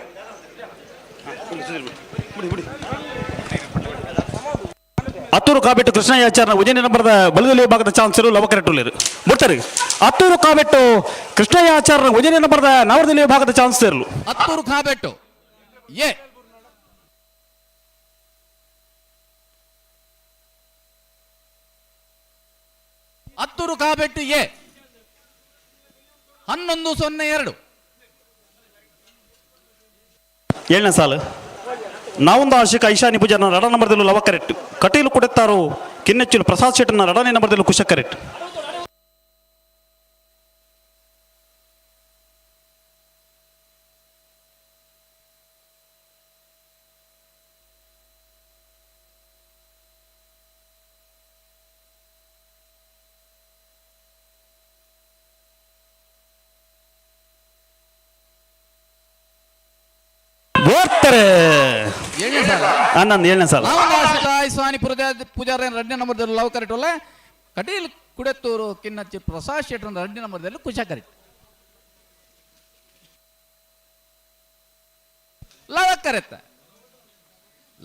ಅತ್ತೂರು ಕಾಬೆಟ್ಟು ಕೃಷ್ಣಯ್ಯಾಚಾರ್ಯನ ಉಜ್ಜಯಿನಿ ನಂಬರದ ಬಲದಲ್ಲಿ ವಿಭಾಗದ ಚಾನ್ಸರು ಲವಕರೆಟ್ಟುಲೇರು ಬಿಡ್ತಾರೆ. ಅತ್ತೂರು ಕಾಬೆಟ್ಟು ಕೃಷ್ಣಯ್ಯಾಚಾರ್ಯನ ಉಜ್ಜಯಿನಿ ನಂಬರದ ನವರದಲ್ಲಿ ವಿಭಾಗದ ಚಾನ್ಸರ್ಲು. ಅತ್ತೂರು ಕಾಬೆಟ್ಟು ಎ ಅತ್ತೂರು ಕಾಬೆಟ್ಟು ಎ 11-02. ಏಳನೇ ಸಾಲು ನಾವೊಂದು ಆಶಿಕ ಐಶಾನಿ ಪೂಜಾರನ ರಡ ನಂಬರ್ದಲ್ಲೂ ಲವ ಕರೆಕ್ಟ್. ಕಟೀಲು ಕೊಡುತ್ತಾರೋ ಕಿನ್ನೆಚ್ಚಲು ಪ್ರಸಾದ್ ಶೆಟ್ಟನ ರಡನೇ ನಂಬರ್ದಲ್ಲೂ ಕುಶ ಕರೆಕ್ಟ್. ಓದ್ತಾರೆ. ಏಳನೇ ಸಾಲ. 11 ಏಳನೇ ಸಾಲ. ಸ್ವಾಮಿ ಪೂಜಾರ ಎರಡನೇ ನಂಬರ್ದಲ್ಲಿ ಲವ್ ಕರೆಕ್ಟ್ ಅಲ್ಲ. ಕಟೀಲ್ ಕುಡೆತ್ತೂರು ಕಿನ್ನಚ್ಚಿ ಪ್ರಸಾದ್ ಶೆಟ್ಟರ್ ಎರಡನೇ ನಂಬರ್ದಲ್ಲಿ ಕುಶ ಕರೆಕ್ಟ್. ಲವ ಕರೆತ್ತ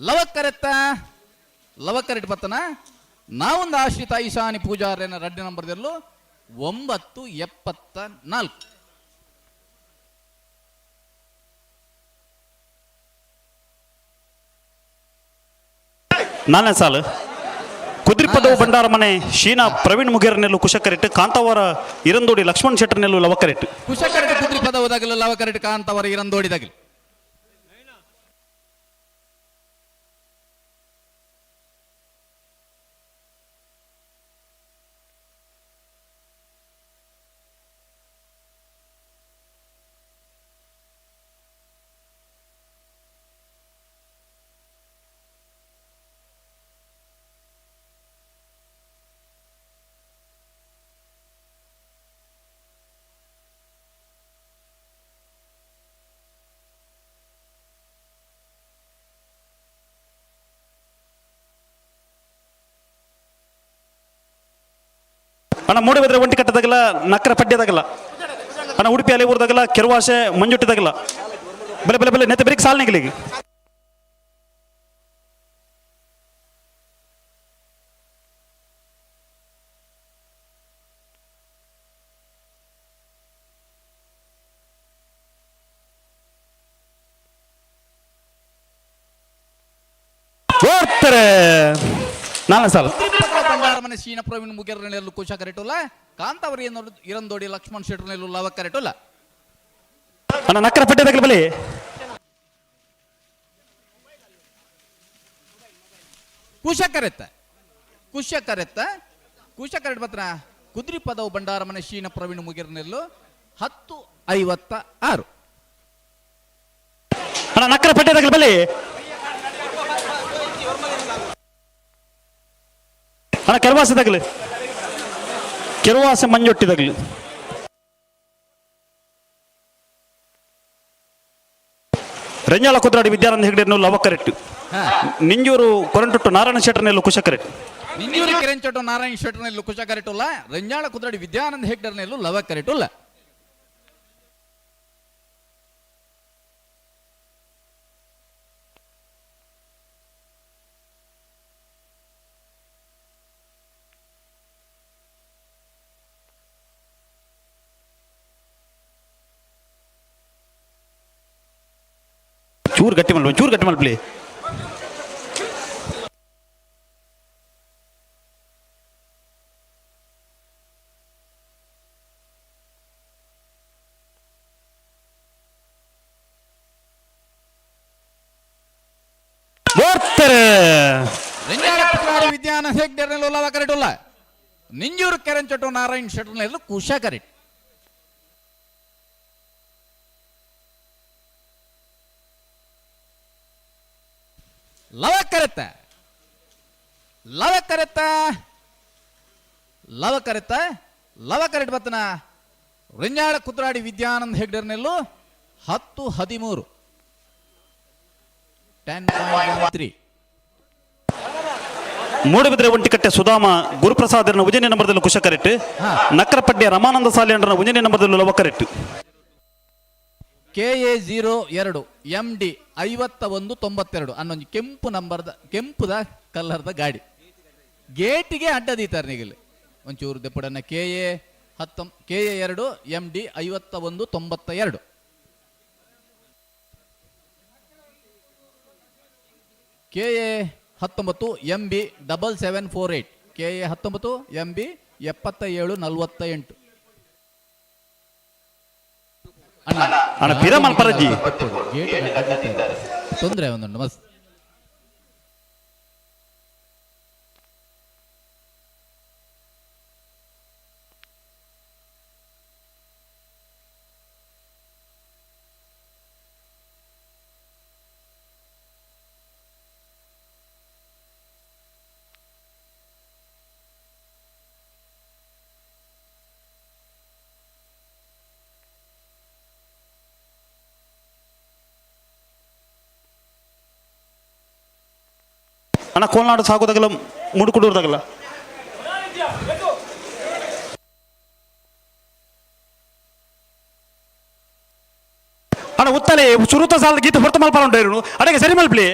ಲವ ಕರೆತ್ತ ಲವ ಕರೆಕ್ಟ್ ಬತ್ತನ ನಾವೊಂದು ಆಶ್ರಿತ ಈಶಾನಿ ಪೂಜಾರ್ಯನ ಎರಡನೇ ನಂಬರ್ದಲ್ಲೂ 9.74. ನಾಲ್ನೇ ಸಾಲು. ಕುದ್ರಿಪದವು ಭಂಡಾರ ಮನೆ ಶೀನಾ ಪ್ರವೀಣ್ ಮುಗೇರ್ನೆಲ್ಲು ಕುಶಕರೆಟ್, ಕಾಂತಾವರ ಇರಂದೋಡಿ ಲಕ್ಷ್ಮಣ್ ಶೆಟ್ಟರ್ನೆಲ್ಲು ಲವಕರೆಟ್. ಕುಶಕರೆಟ್ ಕುದ್ರಿಪದವು ದಾಗಲು ಲವಕರೆಟ್ ಕಾಂತಾವರ ಇರಂದೋಡಿದಾಗಲು. ಅಣ್ಣ ಮೂಡಬಿದ್ರೆ ಒಂಟಿ ಕಟ್ಟದಾಗಲ್ಲ, ನಕ್ಕರ ಪಡ್ಯದಾಗಲ್ಲ ಅಣ್ಣ, ಉಡುಪಿ ಅಲೆ ಊರ್ದಾಗಲ್ಲ, ಕೆರುವಾಸೆ ಮಂಜುಟ್ಟಿದಾಗಲ್ಲ. ಬಲೆ ಬಲೆ ಬಲೆ ನೆತ್ತ ಬೆರಿಕ್ ಸಾಲ್ನಿಗಲಿಗೆ. ಓಡ್ತಾರೆ ನಾಲ್ಕು ಸಾಲು. ಭಂಡಾರಮನೆ ಶೀನ ಪ್ರವೀಣ್ ಮುಗೇರ್ನೆಲ್ಲು ಕುಶ ಕರೆಟುಲ್ಲ, ಕಾಂತಾವರ ಇರಂದೋಡಿ ಲಕ್ಷ್ಮಣ್ ಶೆಟ್ಟರ್ನೆಲ್ಲು ಲವ ಕರೆಟುಲ್ಲ. ಅಣ್ಣ ನಕ್ಕರ ಪಡ್ಯದಾಗಲ್ಲ ಬಲಿ. ಕುಶ ಕರೆತ್ತ ಕುಶ ಕರೆತ್ತ ಕುಶ ಕರೆಟ್ ಪತ್ರ ಕುದ್ರಿ ಪದವು ಭಂಡಾರಮನೆ ಶೀನ ಪ್ರವೀಣ್ ಮುಗೇರ್ನೆಲ್ಲು 10:56. ಅಣ್ಣ ನಕ್ಕರ ಪಡ್ಯದಾಗಲ್ಲ ಬಲಿ. ಅಣ್ಣ ಕೆರವಾಸದಾಗಲಿ, ಕೆರವಾಸೆ ಮಂಜೊಟ್ಟಿದಾಗಲಿ. ರೆಂಜಾಳ ಕುದ್ರಾಡಿ ವಿದ್ಯಾನಂದ ಹೆಗಡೆ ಲವ ಕರೆಕ್ಟ್, ನಿಂಜೂರು ಕೊರಂಟುಟ್ಟು ನಾರಾಯಣ ಶೆಟ್ಟರ್ನೆಲ್ಲು ಕುಶ ಕರೆಕ್ಟ್. ನಿಂಜೂರು ಕಿರಂಚೊಟ್ಟು ನಾರಾಯಣ ಶೆಟ್ಟರ್ನೆಲ್ಲು ಕುಶ ಕರೆಟುಲ್ಲ, ರೆಂಜಾಳ ಕುದ್ರಾಡಿ ವಿದ್ಯಾನಂದ ಹೆಗ್ಡರ್ನೆಲ್ಲು ಲವ ಕರೆಟುಲ್ಲ. ಚೂರು ಗಟ್ಟಿ ಮಲ್ಪ, ಚೂರು ಗಟ್ಟಿ ಮಲ್ಪಲಿ. ಬರ್ತಾರೆ. ರೆಂಜಾಳ ಕುದ್ರಾಡಿ ವಿದ್ಯಾನಂದ ಹೆಗ್ಡರ್ನೆಲ್ಲು ಲವ ಕರೆಟುಲ್ಲ, ನಿಂಜೂರು ಕೆರಂಚೊಟ್ಟು ನಾರಾಯಣ ಶೆಟ್ಟರ್ನೆಲ್ಲು ಕುಶ ಕರೆಟ್. ಲವ ಕರೆತ್ತ ಲವ ಕರೆತ್ತ ಲವ ಕರೆತ್ತ ಲವ ಕರೆಟ್ ಬತ್ತನ ರೆಂಜಾಳ ಕುದ್ರಾಡಿ ವಿದ್ಯಾನಂದ ಹೆಗ್ಡರ್ನೆಲ್ಲು 10:13 10.13. ಮೂಡಬಿದ್ರೆ ಒಂಟಿಕಟ್ಟೆ ಸುಧಾಮ ಗುರುಪ್ರಸಾದರನ ಉಜನೆ ನಂಬರ್ದಲ್ಲಿ ಕುಶ ಕರೆಕ್ಟ್, ನಕ್ಕರಪಡ್ಯ ರಮಾನಂದ ಸಾಲಿಯಂಡ್ರನ ಉಜನೆ ನಂಬರ್ದಲ್ಲಿ ಲವ ಕರೆಕ್ಟ್. ಕೆ ಎ 02 ಎಂ ಡಿ 5192 ಅನ್ನೊಂದು ಕೆಂಪು ನಂಬರ್ದ ಕೆಂಪುದ ಕಲ್ಲರ್ದ ಗಾಡಿ ಗೇಟಿಗೆ ಅಡ್ಡ ದೀತಾರೆ ನಿಗಲಿ ಒಂಚೂರು ದೆಪ್ಪಡನ್ನ ಕೆ ಎ ಹತ್ತೊಂ K A 2 M D 5192. K A 19 M B 7748, K A 19 M B 7748. ಅಣ್ಣ ಪಿರಮಲ್ ಪರಜ್ಜಿ. ತೊಂದರೆ ಒಂದುಂಟು ಮಸ್ತ್. ಅಣ್ಣ ಕೋಲ್ನಾಡು ಸಾಕೋದಾಗಲ್ಲ, ಮುಡುಕುಡೂರ್ದಾಗಲ್ಲ. ಅಣ್ಣ ಉತ್ತಲೆ ಸುರುತ ಸಾಲ ಗೀತೆ ಹೊರತು ಮಲ್ಪ ಉಂಟು ಅಡಗೆ ಸರಿ ಮಲ್ಪಲಿ.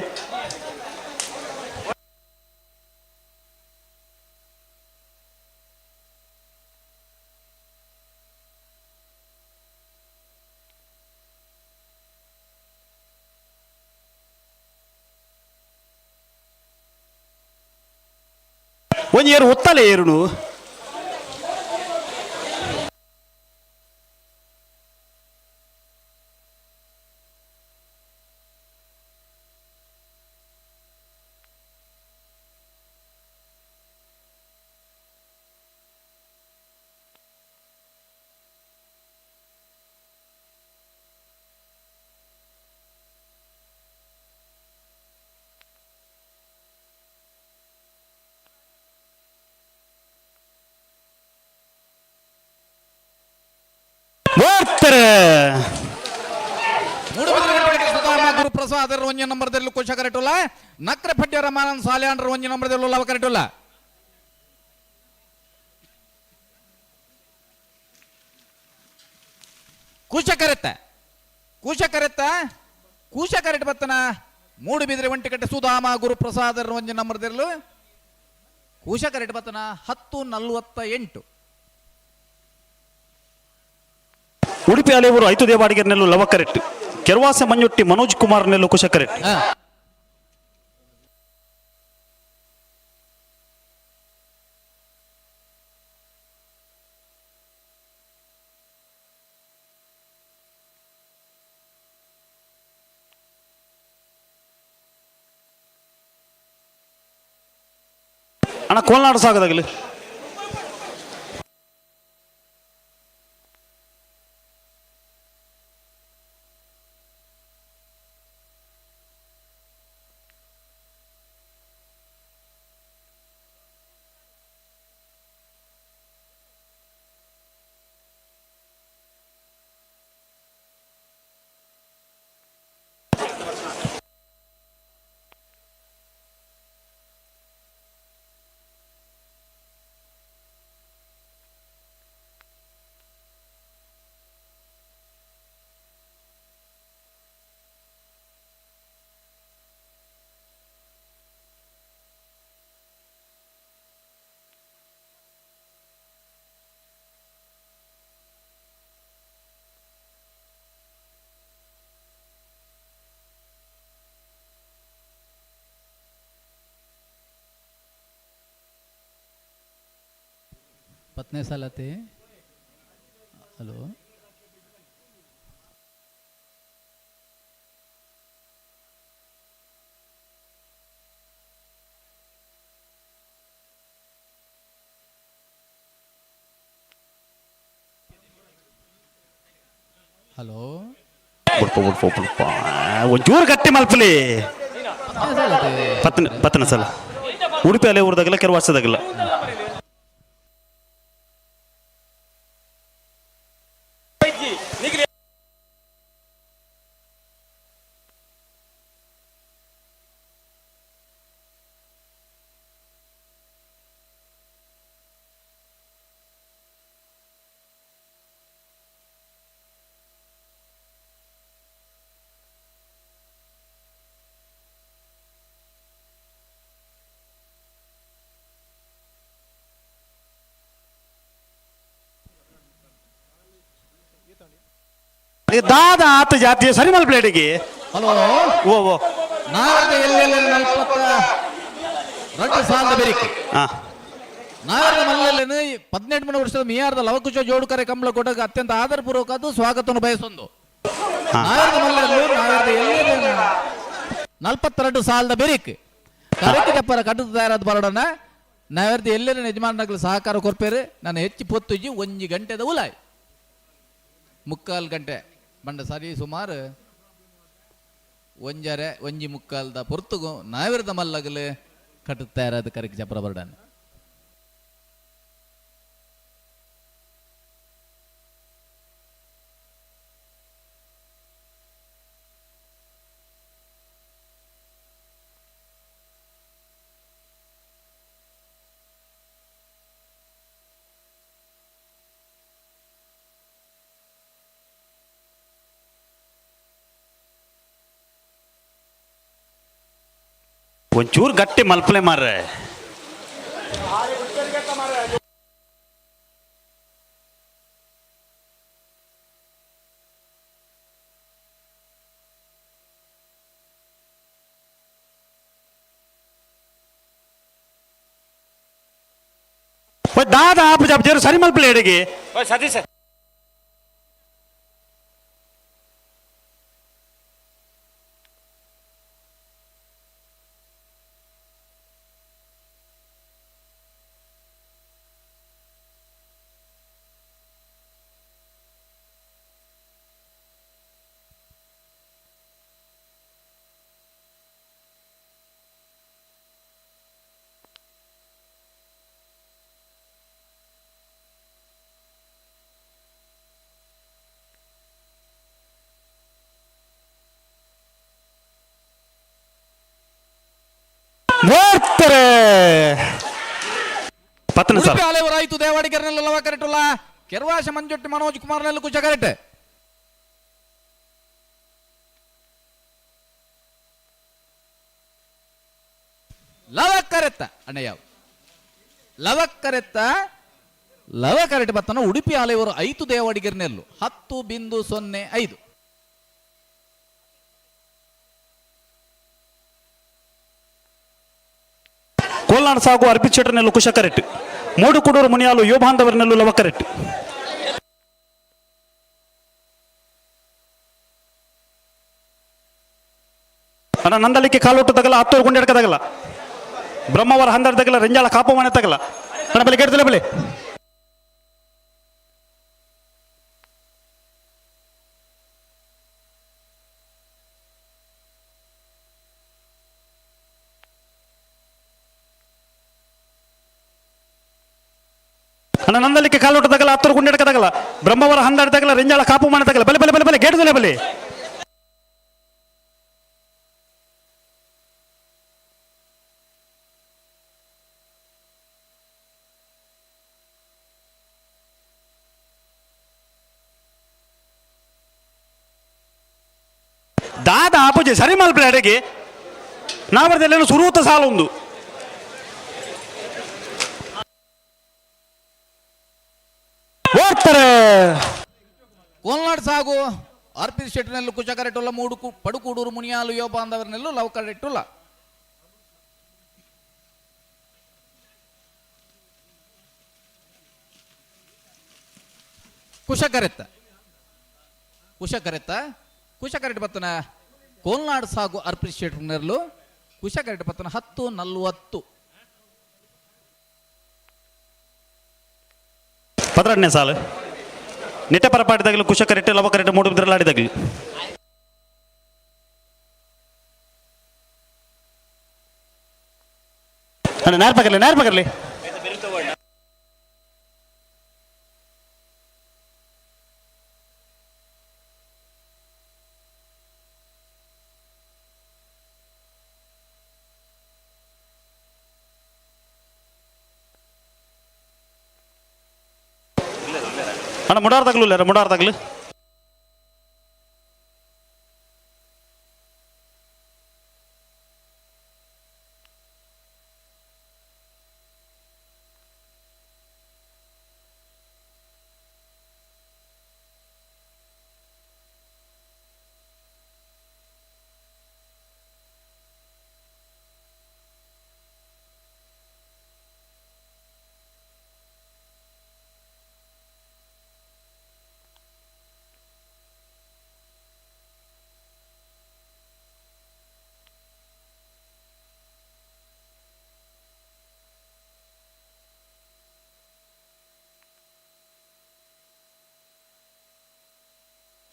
ಒಂಜಿ ಏರು ಒತ್ತಲೆ ಏರುನು. ಬರ್ತಾರೆ. ಗುರುಪ್ರಸಾದ್ ಒಂಜಿ ನಂಬರ್ದಲ್ಲಿ ಕುಶ ಕರೆಟುಲ್ಲ ನಕ್ರ ಪಡ್ಯ ರಮಾನಂದ್ ಸಾಲ್ಯಾಂಡ್ರ ಒಂಜಿ ನಂಬರ್ದಲ್ಲಿ ಲವ ಕರೆಟುಲ್ಲ. ಕೂಶ ಕರೆತ್ತ ಕೂಶ ಕರೆತ್ತ ಕೂಶ ಕರೆಟ್ ಬತ್ತನ ಮೂಡುಬಿದ್ರೆ ಒಂಟಿಕಟ್ಟೆ ಸುಧಾಮ ಗುರುಪ್ರಸಾದ್ ಒಂಜಿ ನಂಬರ್ದಿರಲು ಕೂಶ ಕರೆಟ್ ಬತ್ತನ 10:48. ಉಡುಪಿ ಅಲೆಯವರು ಐತು ದೇವಾಡಿಗರ್ನೆಲ್ಲು ಲವ ಕರೆಕ್ಟ್ ಕೆರವಾಸೆ ಮಂಜೊಟ್ಟಿ ಮನೋಜ್ ಕುಮಾರ್ ನೆಲ್ಲು ಕುಶ ಕರೆಕ್ಟ್. ಅಣ್ಣ ಕೋಲ್ನಾಡು ಸಾಗದಾಗಲಿ. ಪತ್ನೇ ಸಾಲತೆ. ಹಲೋ, ಹಲೋ, ಬುಡ್ಪ ಬುಡ್ಪ ಬುಡ್ಪ ಒಂಚೂರು ಗಟ್ಟಿ ಮಲ್ಪಲಿ. ಪತ್ತನ ಪತ್ತನ ಸಲ ಉಡುಪಿ ಅಲೆ ಊರ್ದಾಗಲ್ಲ ಕೆರವಾಸದಾಗಲ್ಲ. ದಾದ ಆತ ಜಾತಿ ಸರಿ ಮಲ್ ಪ್ಲೇಟಿಗೆ. ಹಲೋ, ಓ ಓ ನಾರದ ಎಲ್ಲೆಲ್ಲ 42 ಸಾಲದ ಬೆರಿಕೆ. ನಾರದ ಮಲ್ಲಲ್ಲೇನು 18 ವರ್ಷದ ಮಿಯಾರದ ಲವಕುಶ ಜೋಡುಕರೆ ಕಂಬಳ ಕೊಡಗ ಅತ್ಯಂತ ಆದರಪೂರ್ವಕ ಸ್ವಾಗತವನ್ನು ಬಯಸೊಂದು. ನಾರದ ಮಲ್ಲಲ್ಲು ನಾರದ ಎಲ್ಲೆಲ್ಲ 42 ಸಾಲದ ಬೆರಿಕೆ ಕರೆಕ್ಟ್ ಚಪ್ಪರ ಕಟ್ಟು ತಯಾರಾದ ಬರೋಡನ ನಾವೆರ್ದು ಎಲ್ಲೆಲ್ಲ ಯಜಮಾನಗಳು ಸಹಕಾರ ಕೊರ್ಪೇರು. ನಾನು ಹೆಚ್ಚು ಪೊತ್ತುಜಿ ಒಂಜಿ ಗಂಟೆದ ಉಲಾಯ್ ಮುಕ್ಕಾಲು ಗಂಟೆ ಬಂಡ ಸರಿ ಸುಮಾರು ಒಂಜರೆ ಒಂಜಿ ಮುಕ್ಕಾಲ್ದ ಪೊರ್ತುಗು ನಾವಿರದ ಮಲ್ಲಗಲು ಕಟ್ಟು ತಯಾರಾದ ಕರೆಕ್ ಚಪ್ಪರ ಬರಡಾನೆ. ಒಂಚೂರು ಗಟ್ಟಿ ಮಲ್ಪಲೆ ಮಾರ್ರೆ. ದಾದ ಆಪು ಜಾಪ್ ಜೇರು ಸರಿ ಮಲ್ಪಲೆ ಎಡೆಗೆ. ಸತೀಶ್. ಬರ್ತಾರೆ ಪತ್ತನ ಸರ್. ಉಡುಪಿ ಆಲೆವರಾಯಿತು ದೇವಾಡಿಗರ್ನೆಲ್ಲ ಲವ ಕರೆಟುಲ್ಲ ಕೆರ್ವಾಶ ಮಂಜೊಟ್ಟಿ ಮನೋಜ್ ಕುಮಾರ್ನೆಲ್ಲ ಕುಚ ಕರೆಟ್. ಲವ ಕರೆತ್ತ ಅಣ್ಣಯ್ಯ ಲವ ಕರೆತ್ತ ಲವ ಕರೆಟ್ ಬತ್ತನ ಉಡುಪಿ ಆಲೆಯವರು ಐತು ದೇವಾಡಿಗರ್ನೆಲ್ಲು 10.05. ಕೋಲ್ನಾಡ್ ಸಾಗು ಅರ್ಪಿತ್ ಶೆಟ್ಟರ್ನೆಲ್ಲು ಕುಶ ಕರೆಟ್. ಮೂಡು ಕುಡೂರು ಮುನಿಯಾಲು ಯೋಬಾಂಧವರ್ನೆಲ್ಲು ಲವ ಕರೆಟ್. ಅಣ್ಣ ನಂದಲಿಕ್ಕೆ ಕಾಲೊಟ್ಟು ತಗಲ ಹತ್ತೂರು ಗುಂಡೆ ತಗಲ ಬ್ರಹ್ಮವರ ಹಂದರ ತಗಲ ರೆಂಜಾಳ ಕಾಪು ಮನೆ ತಗಲ ಅಣ್ಣ ಬಲಿ ಕೇಳ್ತಿಲ್ಲ ಬಲಿ. ಅಣ್ಣ ನಂದಲಿಕ್ಕೆ ಕಾಲೊಟ್ಟು ತಗಲ ಹತ್ತೂರು ಗುಂಡೆ ತಗಲ ಬ್ರಹ್ಮವರ ಹಂದರ ತಗಲ ರೆಂಜಾಳ ಕಾಪು ಮನೆ ತಗಲ ಬಲೆ ಬಲೆ ಬಲೆ ಬಲೆ ಗೇಡ್ದಲೆ ಬಲಿ. ದಾದ ಆಪುಜೆ ಸರಿ ಮಲ್ಪಲೆ ಅಡೆಗೆ ನಾವರ್ದೆಲ್ಲ ಸುರೂತ ಸಾಲೊಂದು. ಓಡ್ತಾರೆ. ಕೋಲ್ನಾಡ್ ಸಾಗು ಅರ್ಪಿತ್ ಶೆಟ್ಟರ್ನೆಲ್ಲು ಕುಚ ಕರೆಟುಲ್ಲ ಮೂಡು ಪಡುಕೂಡೂರು ಮುನಿಯಾಲು ಯೋಬಾಂದವರ್ನೆಲ್ಲು ಲವ್ ಕರೆಟುಲ್ಲ. ಕುಶ ಕರೆತ್ತ ಕುಶ ಕರೆತ್ತ ಕುಶ ಕರೆಟ್ ಬತ್ತನ ಕೋಲ್ನಾಡ್ ಸಾಗು ಅರ್ಪಿತ್ ಶೆಟ್ಟರ್ನೆಲ್ಲು ಕುಶ ಕರೆಟ್ ಬತ್ತನ 10:40. ಪದರನೇ ಸಾಲು ನಿಟ್ಟೆ ಪರಪಾಟಿದಾಗಲು ಕುಶ ಕರೆಟ್ ಲವ ಕರೆಟ್ ಮೂಡು ಬಿದ್ರಲಾಡಿದಾಗಲಿ. ಅಣ್ಣ ನೇರ ಪಕರ್ಲಿ ನೇರ ಪಕರ್ಲಿ. ಅಣ್ಣ ಮುಡಾರ್ ತಗಲು ಇಲ್ಲ ಮುಡಾರ್ ತಗಲು.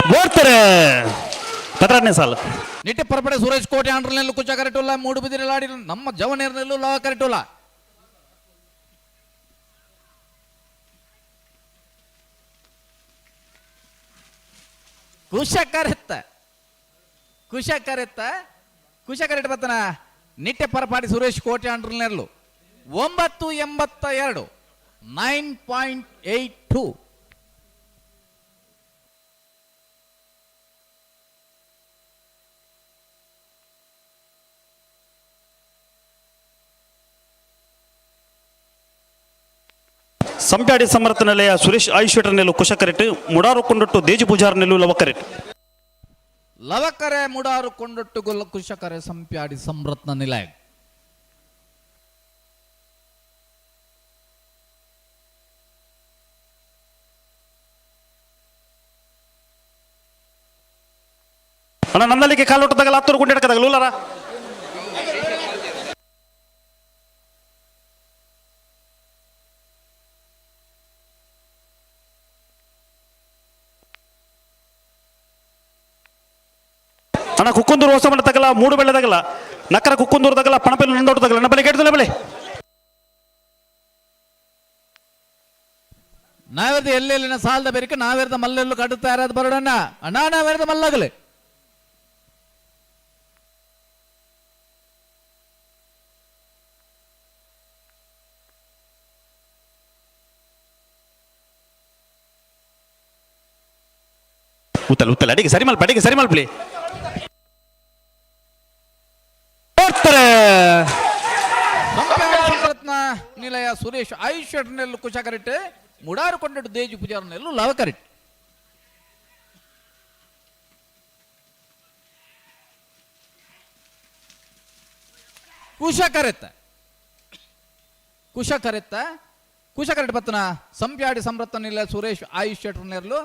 ಓಡ್ತಾರೆ ಪದರನೇ ಸಾಲು. ನಿಟ್ಟೆ ಪರಪಡೆ ಸುರೇಶ್ ಕೋಟೆ ಆಂಡ್ರನೆಲ್ಲು ಕುಚ ಕರೆಟುಲ್ಲ ಮೂಡು ಬಿದಿರಲಾಡಿ ನಮ್ಮ ಜವನೇರ್ನೆಲ್ಲು ಲವ ಕರೆಟುಲ್ಲ. ಕುಶ ಕರೆತ್ತ ಕುಶ ಕರೆತ್ತ ಕುಶ ಕರೆಟ್ ಬತ್ತನ ನಿಟ್ಟೆ ಪರಪಾಡಿ ಸುರೇಶ್ ಕೋಟೆ ಆಂಡ್ರನೆಲ್ಲು 9.82 9.82. ಸಂಪ್ಯಾಡಿ ಸಮರ್ಥ ನೆಲೆಯ ಸುರೇಶ್ ಆಯುಷ್ವೇಟರ್ ನೆಲ್ಲು ಕುಶ ಕರೆಟ್ ಮುಡಾರು ಕೊಂಡೊಟ್ಟು ದೇಜು ಪೂಜಾರ್ ನೆಲ್ಲು ಲವ ಕರೆಟ್. ಲವಕರೆ ಮುಡಾರು ಕೊಂಡೊಟ್ಟು ಗೊಲ್ಲ ಕುಶಕರೆ ಸಂಪ್ಯಾಡಿ ಸಮರತ್ನ ನಿಲಯ. ಅಣ್ಣ ನಂದಲಿಕ್ಕೆ ಕಾಲೋಟದಾಗಲ್ಲ ಹತ್ತೂರು ಗುಂಡೆ ಎಡಕದಾಗಲ್ಲ ಉಲ್ಲರ. ಅಣ್ಣ ಕುಕ್ಕುಂದೂರು ಹೊಸ ಮನೆ ತಗಲ ಮೂಡು ಬೆಳೆದಾಗಲ್ಲ ನಕ್ಕರ ಕುಕ್ಕುಂದೂರು ತಗಲ ಪಣಪೆಲ್ ನಂದೋಟ ತಗಲ ಅಣ್ಣ ಬಲೆ ಕೇಳ್ತಲ್ಲ ಬಲೆ. ನಾವೆರ್ದ ಎಲ್ಲೆಲ್ಲಿನ ಸಾಲದ ಬೇರಿಕೆ ನಾವೆರ್ದ ಮಲ್ಲೆಲ್ಲು ಕಡುತ್ತಾ ಇರೋದು ಬರೋಣ ಅಣ್ಣ ನಾವೆರ್ದ ಮಲ್ಲಾಗಲೆ. ಉತ್ತಲ ಉತ್ತಲ ಅಡಿಗೆ ಸರಿ ಮಲ್ಪ ಅಡಿಗೆ ಸರಿ ಮಲ್ಪಲಿ. ರತ್ನ ನಿಲಯ ಸುರೇಶ್ ಆಯುಷ್ ಶೆಟ್ಟರ್ನೆಲ್ಲು ಕುಶ ಕರೆಕ್ಟ್ ಮುಡಾರು ಕೊಂಡಟ್ಟು ದೇಜು ಪೂಜಾರನೆಲ್ಲು ಲವ ಕರೆಕ್ಟ್. ಕುಶ ಕರೆತ್ತ ಕುಶ ಕರೆತ್ತ ಕುಶ ಕರೆಕ್ಟ್ ಪತ್ತನ ಸಂಪ್ಯಾಡಿ ಸಂರತ್ನ ನಿಲಯ ಸುರೇಶ್ ಆಯುಷ್ ಶೆಟ್ಟರ್ನೆಲ್ಲು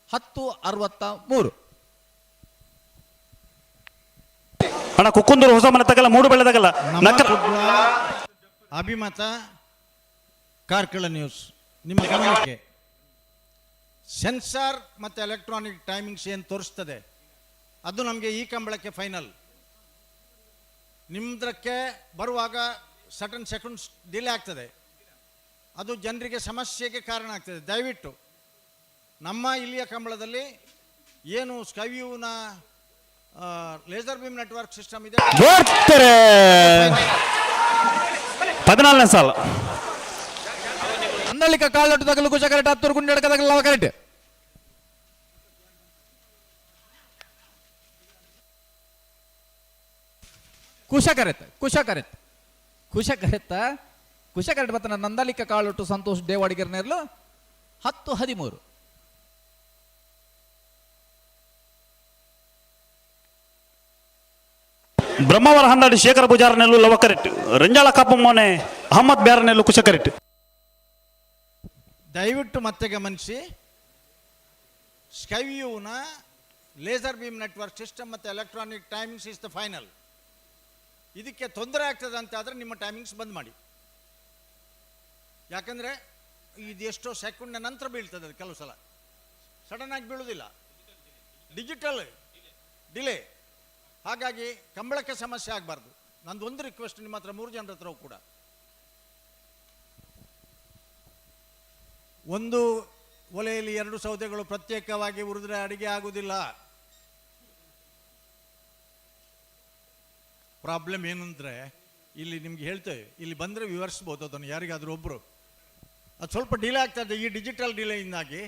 10:63. ಅಣ್ಣ ಕುಕ್ಕುಂದೂರು ಹೊಸ ಮನೆ ತಗಲ್ಲ ಮೂಡು ಬೆಳೆದಾಗಲ್ಲ ನಕ್ಕರ. ಅಭಿಮತ ಕಾರ್ಕಳ ನ್ಯೂಸ್ ನಿಮ್ಮ ಗಮನಕ್ಕೆ. ಸೆನ್ಸಾರ್ ಮತ್ತು ಎಲೆಕ್ಟ್ರಾನಿಕ್ ಟೈಮಿಂಗ್ಸ್ ಏನು ತೋರಿಸ್ತದೆ ಅದು ನಮಗೆ ಈ ಕಂಬಳಕ್ಕೆ ಫೈನಲ್. ನಿಮ್ಮದಕ್ಕೆ ಬರುವಾಗ ಸಟನ್ ಸೆಕೆಂಡ್ಸ್ ಡಿಲೇ ಆಗ್ತದೆ, ಅದು ಜನರಿಗೆ ಸಮಸ್ಯೆಗೆ ಕಾರಣ ಆಗ್ತದೆ. ದಯವಿಟ್ಟು ನಮ್ಮ ಇಲ್ಲಿಯ ಕಂಬಳದಲ್ಲಿ ಏನು ಸ್ಕೈವ್ಯೂನ ಲೇಸರ್ ಬೀಮ್ ನೆಟ್ವರ್ಕ್ ಸಿಸ್ಟಮ್ ಇದೆ. 14ನೇ ಸಾಲ. ಅಂದಳಿಕ ಕಾಲೊಟ್ಟು ತಗಲು ಕುಶ ಕರೆಕ್ಟ್ ಹತ್ತೂರು ಗುಂಡೆ ಎಡಕದಾಗಲು ಲವ ಕರೆಕ್ಟ್. ಕುಶ ಕರೆತ್ತ ಕುಶ ಕರೆತ್ತ ಕುಶ ಕರೆತ್ತ ಕುಶ ಕರೆಕ್ಟ್ ಬತ್ತನ ನಂದಲಿಕ ಕಾಳೊಟ್ಟು ಸಂತೋಷ್ ದೇವಾಡಿಗರ್ನೆರ್ಲು 10:13. ಬ್ರಹ್ಮಾವರ ಹಂದಾಡಿ ಶೇಖರ ಪೂಜಾರನೆಲ್ಲು ಲವ ಕರೆಕ್ಟ್. ರಂಜಾಳ ಕಾಪಮ್ಮನೆ ಅಹಮದ್ ಬ್ಯಾರನೆಲ್ಲು ಕುಶ ಕರೆಕ್ಟ್. ದಯವಿಟ್ಟು ಮತ್ತೆ ಗಮನಿಸಿ, ಸ್ಕೈವ್ಯೂನ ಲೇಸರ್ ಬೀಮ್ ನೆಟ್ವರ್ಕ್ ಸಿಸ್ಟಮ್ ಮತ್ತು electronic timings is the final. ಇದಕ್ಕೆ ತೊಂದರೆ ಆಗ್ತದೆ ಅಂತ ಆದರೆ ನಿಮ್ಮ ಟೈಮಿಂಗ್ಸ್ ಬಂದ್ ಮಾಡಿ. ಯಾಕಂದರೆ ಇದೆಷ್ಟೋ ಸೆಕೆಂಡ್ನ ನಂತರ ಬೀಳ್ತದೆ, ಅದು ಕೆಲವು ಸಲ ಸಡನ್ನಾಗಿ ಬೀಳುವುದಿಲ್ಲ, ಡಿಜಿಟಲ್ ಡಿಲೇ. ಹಾಗಾಗಿ ಕಂಬಳಕ್ಕೆ ಸಮಸ್ಯೆ ಆಗಬಾರ್ದು. ನಂದು ಒಂದು ರಿಕ್ವೆಸ್ಟ್ ನಿಮ್ಮ ಹತ್ರ, 3 ಜನರ ಹತ್ರವೂ ಕೂಡ. ಒಂದು ಒಲೆಯಲ್ಲಿ 2 ಸೌದೆಗಳು ಪ್ರತ್ಯೇಕವಾಗಿ ಉರಿದ್ರೆ ಅಡಿಗೆ ಆಗುವುದಿಲ್ಲ. ಪ್ರಾಬ್ಲಮ್ ಏನಂದರೆ ಇಲ್ಲಿ ನಿಮ್ಗೆ ಹೇಳ್ತೇವೆ, ಇಲ್ಲಿ ಬಂದರೆ ವಿವರಿಸ್ಬೋದು ಅದನ್ನು ಯಾರಿಗಾದರೂ ಒಬ್ಬರು. ಅದು ಸ್ವಲ್ಪ ಡಿಲೇ ಆಗ್ತದೆ ಈ ಡಿಜಿಟಲ್ ಡಿಲೇಯಿಂದಾಗಿ.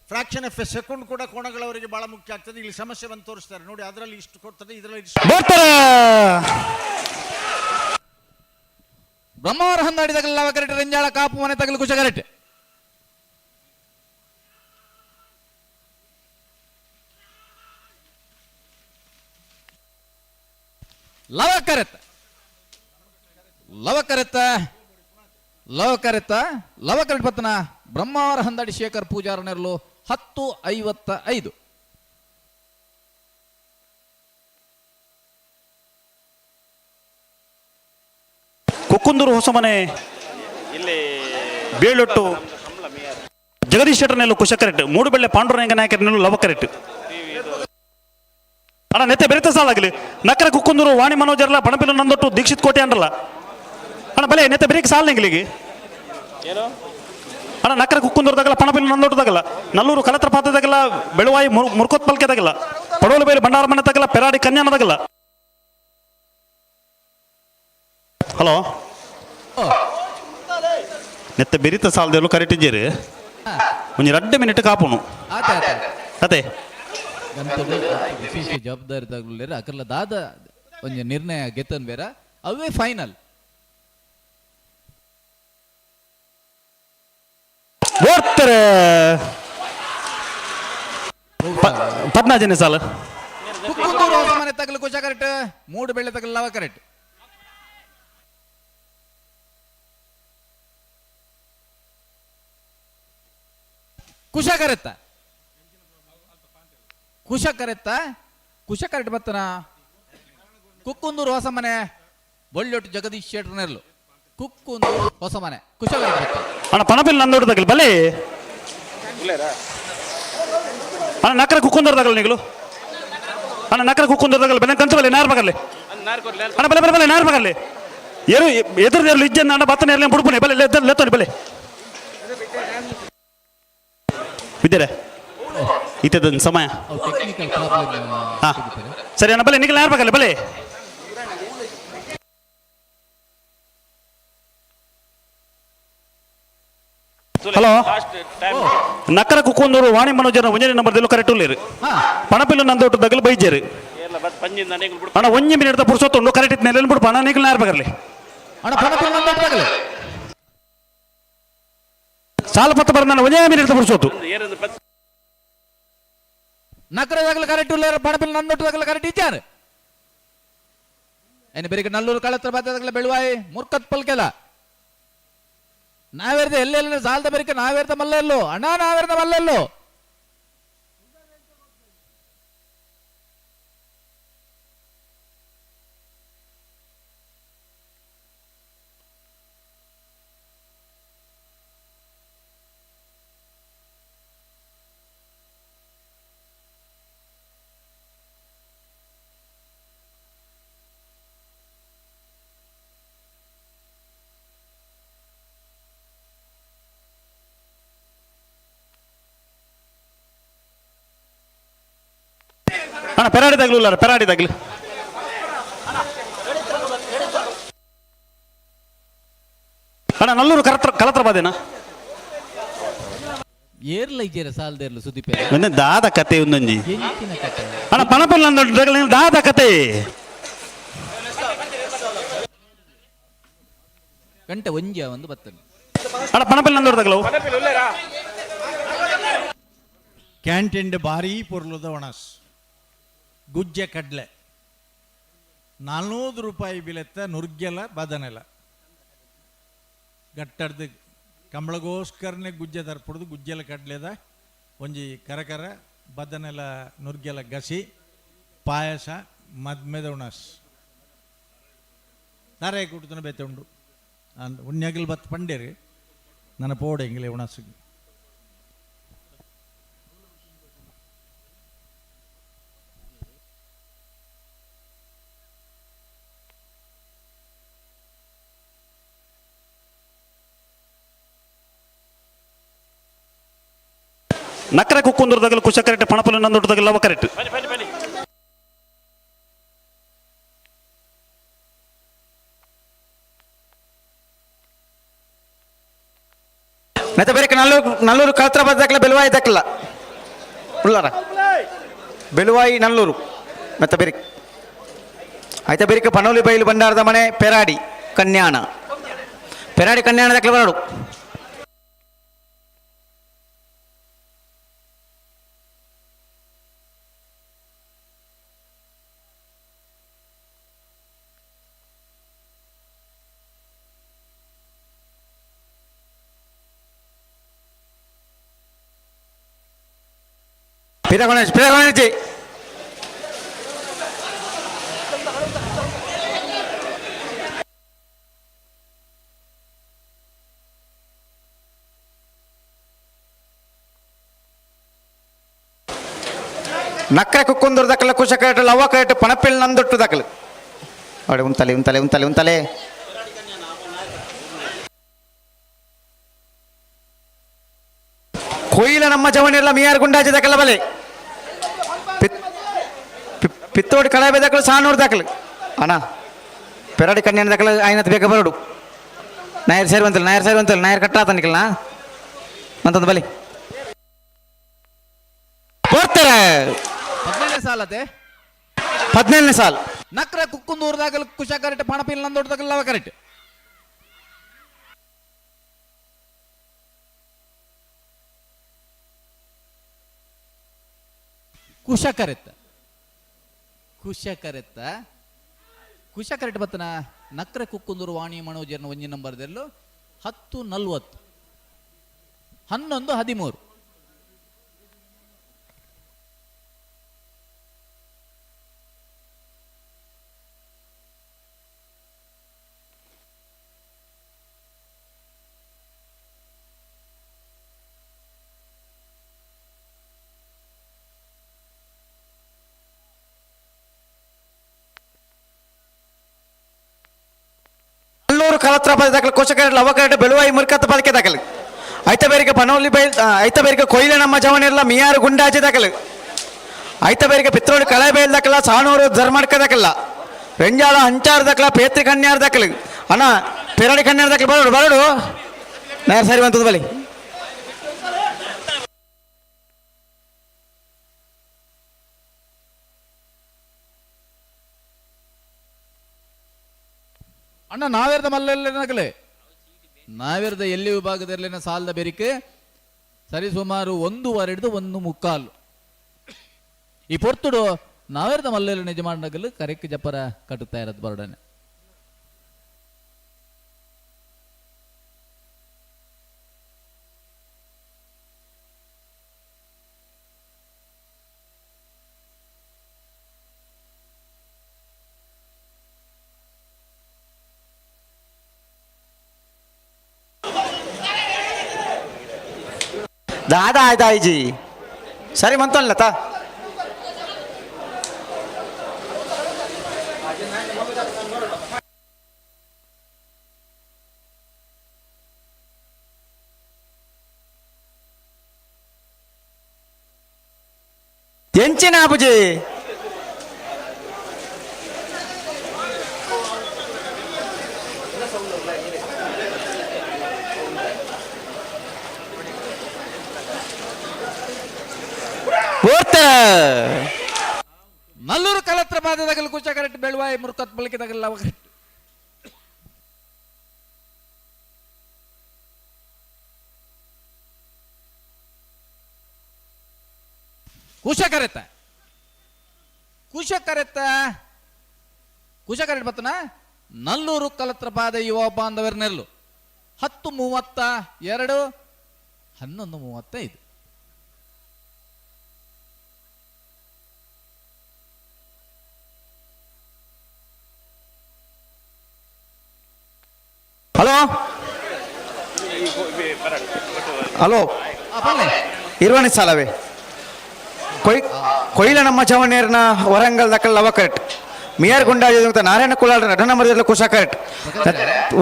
ಫ್ರಾಕ್ಷನ್ ಆಫ್ ಎ ಸೆಕೆಂಡ್ ಕೂಡ ಕೋಣಗಳವರಿಗೆ ಭಾಳ ಮುಖ್ಯ ಆಗ್ತದೆ. ಇಲ್ಲಿ ಸಮಸ್ಯೆ ಬಂದು ತೋರಿಸ್ತಾರೆ ನೋಡಿ, ಅದರಲ್ಲಿ ಇಷ್ಟು ಕೊಡ್ತದೆ, ಇದರಲ್ಲಿ ಇಷ್ಟು. ಬ್ರಹ್ಮಾವರ ಹಂದಾಡಿ ತಗಲು ಲವ ಕರೆಕ್ಟ್ ರಂಜಾಳ ಕಾಪು ಮನೆ ತಗಲು ಕುಶ ಕರೆಕ್ಟ್. ಲವ ಕರೆತ್ತ ಲವ ಕರೆತ್ತ ಲವ ಕರೆತ್ತ ಲವ ಕರೆಕ್ಟ್ ಪತ್ತನ ಬ್ರಹ್ಮಾವರ ಹಂದಾಡಿ ಶೇಖರ್ ಪೂಜಾರನೆರ್ಲು 10:55. ಕುಕ್ಕುಂದೂರು ಹೊಸಮನೆ ಬೇಳೊಟ್ಟು ಜಗದೀಶ್ ಶೆಟ್ಟರ್ನೆಲ್ಲು ಕುಶ ಕರೆಕ್ಟ್. ಮೂಡುಬೆಳ್ಳೆ ಪಾಂಡುರಂಗ ನಾಯಕರನೆಲ್ಲು ಲವ ಕರೆಕ್ಟ್. ಅಣ್ಣ ನೆತ್ತೆ ಬೆರೆತ ಸಾಲಾಗಲಿ ನಕ್ಕರ ಕುಕ್ಕುಂದೂರು ವಾಣಿ ಮನೋಜರ್ಲ ಪಣಪಿಲು ನಂದೊಟ್ಟು ದೀಕ್ಷಿತ್ ಕೋಟೆ ಅಂದ್ರಲ್ಲ ಅಣ್ಣ ಬಲೆ ನೆತ್ತೆ ಬೆರೀಕ್ ಸಾಲ ನಿಂಗ್ಲಿಗೆ ಅಣ್ಣ ನಕ್ಕರ ಕುಕ್ಕುಂದೂರು ತಗಲ ಪಣಪಿಲು ನಂದೊಟ್ಟು ತಗಲ ನಲ್ಲೂರು ಕಲತ್ರ ಪಾತ್ರ ತಗಲ ಬೆಳುವಾಯಿ ಮುರ್ಕೋತ್ ಪಲ್ಕೆ ತಗಲ ಪಡೋಲು ಬೇಲು ಭಂಡಾರ ಮನೆ ತಗಲ ಪೆರಾಡಿ ಕನ್ಯಾನ ತಗಲ. ಹಲೋ ನೆತ್ತೆ ಬೆರಿತ ಸಾಲದಲ್ಲೂ ಕರೆಕ್ಟ್ ಇದ್ದೀರಿ ಒಂಜಿ 2 ಮಿನಿಟ್ ಕಾಪುನು ಅದೇ ವಿಶೇಷ ಜವಾಬ್ದಾರಿ ತಗೊಳ್ಳಿರ ಅಕರ್ಲ ದಾದ ಒಂಜಿ ನಿರ್ಣಯ ಗೆತ್ತನ್ ಬೇರ ಅವೇ ಫೈನಲ್. ಓಡ್ತಾರೆ ಪದ್ನಾಜನೆ ಸಾಲ. ಕುಕ್ಕುಂದೂರು ಹೊಸ ಮನೆ ತಗಲು ಕುಶ ಕರೆಕ್ಟ್ ಮೂಡು ಬೆಳ್ಳೆ ತಗಲು ಲವ ಕರೆಕ್ಟ್. ಕುಶ ಕರೆತ್ತ ಕುಶ ಕರೆತ್ತ ಕುಶಕರೆಟ್ ಬತ್ತನ ಕುಕ್ಕುಂದೂರು ಹೊಸ ಮನೆ ಬೊಳ್ಳೊಟ್ಟು ಜಗದೀಶ್ ಶೆಟ್ರನೆರ್ಲು ಕುಕ್ಕುಂದೂರು ಹೊಸ ಮನೆ ಕುಶಕರೆಟ್ ಬತ್ತ. ಅಣ್ಣ ಪಣಪಿಲ್ ನಂದೋಟದಾಗಲಿ ಬಲೆ. ಅಣ್ಣ ನಕ್ಕರ ಕುಕ್ಕುಂದರ್ದಾಗಲ್ಲ ನೀಗಳು. ಅಣ್ಣ ನಕ್ಕರ ಕುಕ್ಕುಂದರ್ದಾಗಲ್ಲ ಬಲೆ ಕಂಚು ಬಲೆ ನಾರ್ ಬಗಲ್ಲಿ. ಅಣ್ಣ ಬಲೆ ಬಲೆ ಬಲೆ ನಾರ್ ಬಗಲ್ಲಿ. ಎರು ಎದುರು ಎರ್ಲು ಇಜ್ಜನ್ನ ಅಣ್ಣ ಬತ್ತನ ಎರ್ಲೆ ಬುಡ್ಪುನೆ ಬಲೆ ಲೆತ್ತೋನಿ ಬಲೆ. ಬಿದ್ದರೆ ಇತ್ತದೊಂದು ಸಮಯ. Technical problem. ಹಾ ಸರಿ ಅಣ್ಣ ಬಲೆ ನಿಗಲ್ ನಾರ್ ಬಗಲ್ಲಿ ಬಲೆ. ಹಲೋ ನಕ್ಕರ ಕುಕ್ಕೊಂದೂರು ವಾಣಿ ಮನೋಜನ ಒಂಜನೇ ನಂಬರ್ ದೆಲ್ಲು ಕರೆಕ್ಟ್ ಉಲ್ಲೇರು. ಪಣಪಿಲ್ಲು ನಂದೋಟು ದಗಲು ಬೈಜೇರು. ಅಣ್ಣ ಒಂಜಿ ಮಿನಿಟ್ ಪುರ್ಸೊತ್ತುಂಡು ಕರೆಕ್ಟ್ ಇತ್ತು ನೆಲೆನ್ ಬಿಡು ಅಣ್ಣ ನಿಗಲ್ ನಾರ್ ಬಗರ್ಲಿ. ಅಣ್ಣ ಪಣಪಿಲ್ ನಂದೋಟದಾಗಲಿ. ಸಾಲ ಪತ್ತ ಬರ ನಾನು ಒಂಜೇ ಮಿನಿಟ್ ಪುರ್ಸೊತ್ತು. ನಕ್ಕರದಾಗಲ ಕರೆಕ್ಟ್ ಉಲ್ಲೇರು ಪಣಪಿಲ್ ನಂದೋಟದಾಗಲ ಕರೆಕ್ಟ್ ಇಚ್ಚಾರು. ಏನು ಬೇರೆ ನಲ್ಲೂರು ಕಳತ್ರ ಬಾತದಾಗಲ ಬೆಳುವಾಯಿ ಮುರ್ಕತ್ ಪಲ್ಕೆಲ. ನಾವೇರ್ದ ಎಲ್ಲೆಲ್ಲ ಸಾಲದ ಬೆರಿಕೆ ನಾವೇರ್ದ ಮಲ್ಲೆಲ್ಲು ಅಣ್ಣ ನಾವೇರ್ದ ಮಲ್ಲೆಲ್ಲು. ಅಣ್ಣ ಪೆರಾಡಿ ತಗ್ಲು ಇಲ್ಲ ಪೆರಾಡಿ ತಗ್ಲು. ಅಣ್ಣ ನಲ್ಲೂರು ಕರತ್ರ ಕಲತ್ರ ಬಾದೇನಾ. ಏರ್ಲ ಇಜ್ಜೇರ ಸಾಲದೇರ್ಲು ಸುದೀಪ. ಒಂದೇ ದಾದ ಕತೆ ಒಂದೊಂಜಿ. ಎಂಚಿನ ಕತೆ. ಅಣ್ಣ ಪಣಪಿಲ್ ನಂದೋಟದಾಗಲಿ ದಾದ ಕತೆ. ಗಂಟೆ ಒಂಜಿ ಒಂದು ಬತ್ತನೆ. ಅಣ್ಣ ಪಣಪಿಲ್ ನಂದೋಟದಾಗಲು. ಕ್ಯಾಂಟೀನ್ ಭಾರೀ ಪೊರ್ಲುದ ಒಣಸ್ ಗುಜ್ಜೆ ಕಡಲೆ 400 ರೂಪಾಯಿ ಬಿಲೆತ್ತ ನುರ್ಗೆಲ ಬದನೆಲ ಗಟ್ಟಡ್ದು ಕಂಬಳಗೋಸ್ಕರನೇ ಗುಜ್ಜೆ ತರ್ಪುಡ್ದು ಗುಜ್ಜೆಲ ಕಡಲೆದ ಒಂಜಿ ಕರಕರ ಬದನೆಲ ನುರ್ಗೆಲ ಗಸಿ ಪಾಯಸ ಮದ್ಮೆದ ಉಣಸ್ ತಾರೆ ಕುಟ್ಟುನ ಬೇತೆ ಉಂಡು ಉಣ್ಯಗಲ್ ಬತ್ ಪಂಡೇರಿ ನನ್ನ ಪೋಡೆ ಎಂಗ್ಲೆ ಉಣಸ್ಸಿಗೆ. ನಕ್ಕರ ಕುಕ್ಕುಂದರ್ದಾಗಲು ಕುಶ ಕರೆಕ್ಟ್ ಪಣಪುಲ ನಂದೊಟ್ಟದಾಗಲು ಲವ ಕರೆಕ್ಟ್. ಮತ್ತೆ ಬೇರೆ ನಲ್ಲೂರು ನಲ್ಲೂರು ಕಳತ್ರ ಬದ್ದಕ್ಲ ಬೆಲುವಾಯಿ ದಕ್ಕಲ್ಲ ಉಳ್ಳಾರ ಬೆಲುವಾಯಿ ನಲ್ಲೂರು ಮತ್ತೆ ಬೇರೆ ಆಯ್ತಾ ಬೇರೆ ಪನೋಲಿ ಬೈಲು ಬಂಡಾರದ ಮನೆ ಪೆರಾಡಿ ಕನ್ಯಾಣ ಪೆರಾಡಿ ಕನ್ಯಾಣ ದಕ್ಕಲ ಬರಡು. ಪಿರಗಣೇಶ್ ಪಿರಗಣೇಶ್ ನಕ್ರೆ ಕುಕ್ಕುಂದೂರು ದಕ್ಕಲ ಕುಶ ಕರೆಟ್ ಲವ್ವ ಕರೆಟ್ ಪಣಪಿಲ್ ನಂದೊಟ್ಟು ದಕ್ಕಲು ಅಡೆ ಉಂತಲೆ ಉಂತಲೆ ಉಂತಲೆ ಉಂತಲೆ. ಕೊಯ್ಲ ನಮ್ಮ ಜವನಿಲ್ಲ ಮಿಯಾರ್ ಗುಂಡಾಜಿ ದಕ್ಕಲ ಬಲೆ ಪಿತ್ತೋಡಿ ಕಳಾಬೆ ದಕ್ಕಲು ಸಾನೂರು ದಾಖಲು ಅಣ್ಣ ಪೆರಾಡಿ ಕನ್ಯಾಣ ದಕ್ಕಲು ಆಯ್ನತ್ ಬೇಕ ಬರಡು ನಾಯರ್ ಸೇರುವಂತಲ್ಲ ನಾಯರ್ ಸೇರುವಂತಲ್ಲ ನಾಯರ್ ಕಟ್ಟಾತ ನಿಕಲ್ನ ಮಂತಂದು ಬಲಿ ಬರ್ತಾರೆ. 17ನೇ ಸಾಲತೆ. 17ನೇ ಸಾಲ್. ನಕ್ರ ಕುಕ್ಕುಂದೂರು ದಾಖಲು ಕುಶ ಕರೆಕ್ಟ್ ಪಣಪಿಲ್ ನಂದೊಟ್ಟು ದಾಖಲು ಲವ ಕರೆಕ್ಟ್. ಕುಶ ಕರೆತ್ತ ಕುಶ ಕರೆತ್ತ ಕುಶ ಕರೆಕ್ಟ್ ಬತ್ತನ ನಕ್ರೆ ಕುಕ್ಕುಂದೂರು ವಾಣಿ ಮನೋಜರ್ನ ಒಂಜಿ ನಂಬರ್ದೆಲ್ಲು 10:40 11:13. ನಲ್ಲೂರು ಕಲತ್ರ ದಾಖಲೆ ಕೋಶಕರ ಲವಕರಟ ಬೆಳುವಾಯಿ ಮುರ್ಕತ್ತ ಪದಕೆ ದಾಖಲೆ. ಐತ ಬೇರಿಗೆ ಪನೋಲಿ ಬೈಲ್, ಐತ ಬೇರಿಗೆ ಕೊಯ್ಲೆ ನಮ್ಮ ಜವನಿರ್ಲ ಮಿಯಾರು ಗುಂಡಾಜಿ ದಾಖಲೆ. ಐತ ಬೇರಿಗೆ ಪಿತ್ರೋಳಿ ಕಳೆ ಬೈಲ್ ದಾಖಲ, ಸಾಣೂರು ಧರ್ಮಡ್ಕ ದಾಖಲ, ರೆಂಜಾಳ ಹಂಚಾರ ದಾಖಲ, ಪೇತ್ರಿ ಕನ್ಯಾರ ದಾಖಲೆ. ಅಣ್ಣ ಪೆರಡಿ ಕನ್ಯಾರ ದಾಖಲೆ ಬರೋಡು ಬರೋಡು ನೇರ ಸರಿ ಬಂತದ ಬಲಿ. ಅಣ್ಣ ನಾವೇರ್ದ ಮಲ್ಲೆಲ್ಲನಗಲೆ ನಾವೇರ್ದ ಎಲ್ಲಿ ವಿಭಾಗದಲ್ಲಿನ ಸಾಲದ ಬೆರಿಕೆ ಸರಿ ಸುಮಾರು ಒಂದೂವರೆ ಹಿಡಿದು ಒಂದು ಮುಕ್ಕಾಲು ಈ ಪೊರ್ತುಡು ನಾವೇರ್ದ ಮಲ್ಲೆಲ್ಲ ನಿಜ ಮಾಡನಗಲು ಕರೆಕ್ ಜಪ್ಪರ ಕಟ್ಟುತ್ತಾ ಇರೋದು ಬರಡನೆ. ದಾದಾ ಆಯ್ತಾಯ್ಜಿ ಸರಿ ಮಂತಲ್ಲ ತಾ. ಎಂಚಿನ ಆಪುಜಿ ನಲ್ಲೂರು ಕಲತ್ರ ಬಾಧದಾಗಲು ಕುಚ ಕರೆಕ್ಟ್ ಬೆಳುವಾಯಿ ಮುರ್ಕತ್ ಬಳಿಕೆದಾಗಲ್ಲ ಅವ ಕರೆಕ್ಟ್. ಕುಶ ಕರೆತ ಕುಶ ಕರೆತ ಕುಶ ಕರೆಟ್ ಬತ್ತನ ನಲ್ಲೂರು ಕಲತ್ರ ಪಾದ ಯುವ ಬಾಂಧವರ ನೆಲ್ಲು 10:32 11:35. ಹಲೋ ಹಲೋ ಇರುವಣಿ ಸಾಲವೇ ಕೊಯ್ಲ ನಮ್ಮ ಚವಣೇರ್ನ ವರಂಗಲ್ ದಕ್ಕಲ್ ಲವ ಕರೆಕ್ಟ್ ಮಿಯಾರ್ ಗುಂಡಾಜಿ ನಾರಾಯಣ ಕುಲಾಲ್ ನಟನ ಮರದಲ್ಲಿ ಕುಶ ಕರೆಕ್ಟ್.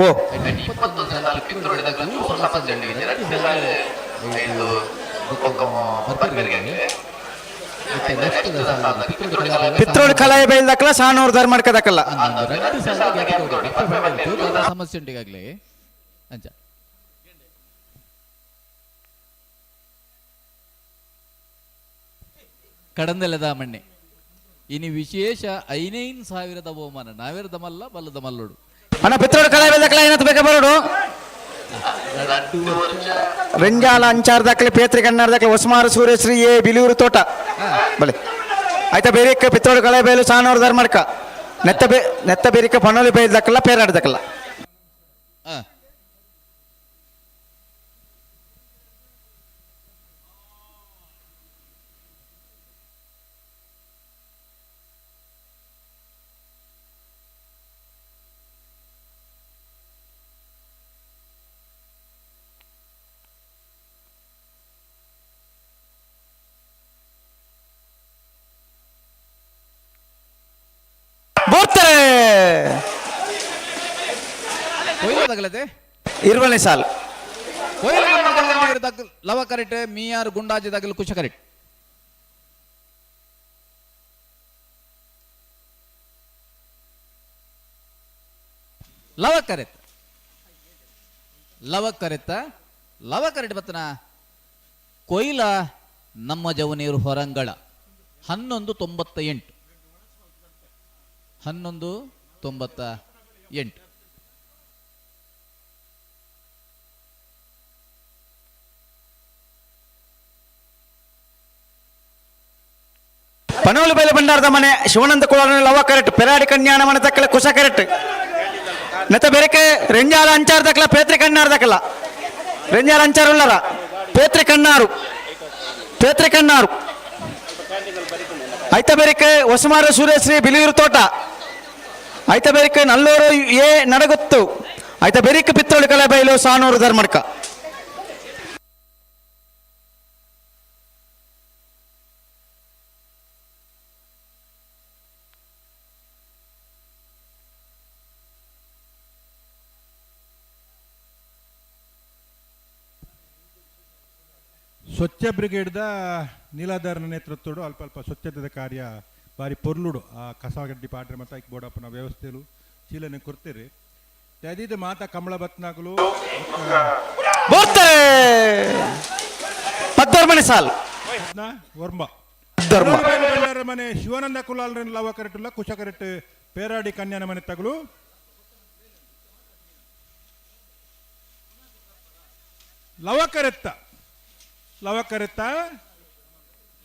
ಓ ಪಿತ್ರೋಡ್ ಕಲಾಯ ಬೈಲ್ ದಕ್ಕಲ ಸಾನೂರು ಧರ್ಮಡ್ಕ ದಕ್ಕಲ್ಲ. ಸಮಸ್ಯೆ ಉಂಟು ಈಗಾಗಲೇ ಅಂಚ. ಕಡಂದೆಲೆದ ಮಣ್ಣೆ ಇನಿ ವಿಶೇಷ ಐನೈನ್ ಸಾವಿರದ ಬಹುಮಾನ ನಾವೇರ್ದ ಮಲ್ಲ ಬಲ್ಲದ ಮಲ್ಲೋಡು. ಅಣ್ಣ ಪಿತ್ರೋಡ್ ಕಲಾಯ ಬೈಲ್ ದಕ್ಕಲ ಏನಂತ ಬೇಕಾ ಬರೋಡು ರೆಂಜಾಲ ಅಂಚಾರ್ ದಾಖಲೆ ಪೇತ್ರಿ ಕಣ್ಣಾರ್ ದಾಖಲೆ ಹೊಸಮಾರು ಸೂರ್ಯಶ್ರೀ ಎ ಬಿಲಿಯೂರು ತೋಟ ಬಲೆ ಆಯ್ತಾ ಬೇರಿಕ ಪಿತ್ರೋಡ್ ಕಳೆ ಬೈಲು ಸಾನೂರು ಧರ್ಮಡ್ಕ ನೆತ್ತ ಬೇ ನೆತ್ತ ಬೇರಿಕ ಪಣ್ಣೋಲಿ ಬೈಲ್ ದಕ್ಕಲ್ಲ ಪೇರಾಡ್ ದಕ್ಕಲ್ಲ. ಇರುವನೇ ಸಾಲು ಲವ ಕರೆಕ್ಟ್ ಮೀಯಾರ್ ಗುಂಡಾಜಿ ದಗಲ್ ಕುಶ ಕರೆಕ್ಟ್. ಲವ ಕರೆಕ್ಟ್ ಲವ ಕರೆತ್ತ ಲವ ಕರೆಕ್ಟ್ ಬತ್ತನ ಕೊಯ್ಲ ನಮ್ಮ ಜವನೀರು ಹೊರಂಗಳ 11:98 11:98. ಪನೋಲು ಬೈಲ ಭಂಡಾರದ ಮನೆ ಶಿವಾನಂದ ಕುಲಾಲ ಲವ ಕರೆಕ್ಟ್ ಪೆರಾಡಿ ಕನ್ಯಾಣ ಮನೆ ತಕ್ಕಲ ಕುಶ ಕರೆಕ್ಟ್ ನೆತ್ತ ಬೆರಕೆ ರೆಂಜಾಲ ಅಂಚಾರ ದಕ್ಕಲ ಪೇತ್ರಿ ಕಣ್ಣಾರ ದಕ್ಕಲ ರೆಂಜಾಲ ಅಂಚಾರ ಉಳ್ಳಾರ ಪೇತ್ರಿ ಕಣ್ಣಾರು ಪೇತ್ರಿ ಕಣ್ಣಾರು ಐತ ಬೆರಕೆ ಹೊಸಮಾರು ಸೂರ್ಯಶ್ರೀ ಬಿಲಿಯೂರು ತೋಟ ಐತ ಬೆರಕೆ ನಲ್ಲೂರು ಎ ನಡಗುತ್ತು ಐತ ಬೆರಿಕೆ ಪಿತ್ತೋಳಿ ಕಲೆ ಬೈಲು ಸಾನೂರು ಧರ್ಮಡ್ಕ. ಸ್ವಚ್ಛ ಬ್ರಿಗೇಡ್ದ ನೀಲಾಧಾರನ ನೇತೃತ್ವಡು ಅಲ್ಪ ಅಲ್ಪ ಸ್ವಚ್ಛತೆದ ಕಾರ್ಯ ಬಾರಿ ಪೊರ್ಲುಡು. ಆ ಕಸಗಡ್ಡಿ ಪಾಡ್ರೆ ಮತ್ತು ಐಕ್ ಬೋಡಪ್ಪನ ವ್ಯವಸ್ಥೆಲು ಚೀಲನೆ ಕೊರ್ತೀರಿ. ತದೀದ ಮಾತಾ ಕಮಲ ಬತ್ನಾಗಲು ಬೋರ್ತಾರೆ ಪದ್ದರ್ಮನೆ ಸಾಲ್ ವರ್ಮ ಧರ್ಮ. ಭಂಡಾರ ಮನೆ ಶಿವಾನಂದ ಕುಲಾಲ್ರನ್ ಲವ ಕರೆಟುಲ್ಲ ಕುಶ ಕರೆಟ್ ಪೇರಾಡಿ ಕನ್ಯಾನ ಮನೆ ತಗಲು. ಲವಕರೆತ್ತ ಲವಕರೆತ್ತ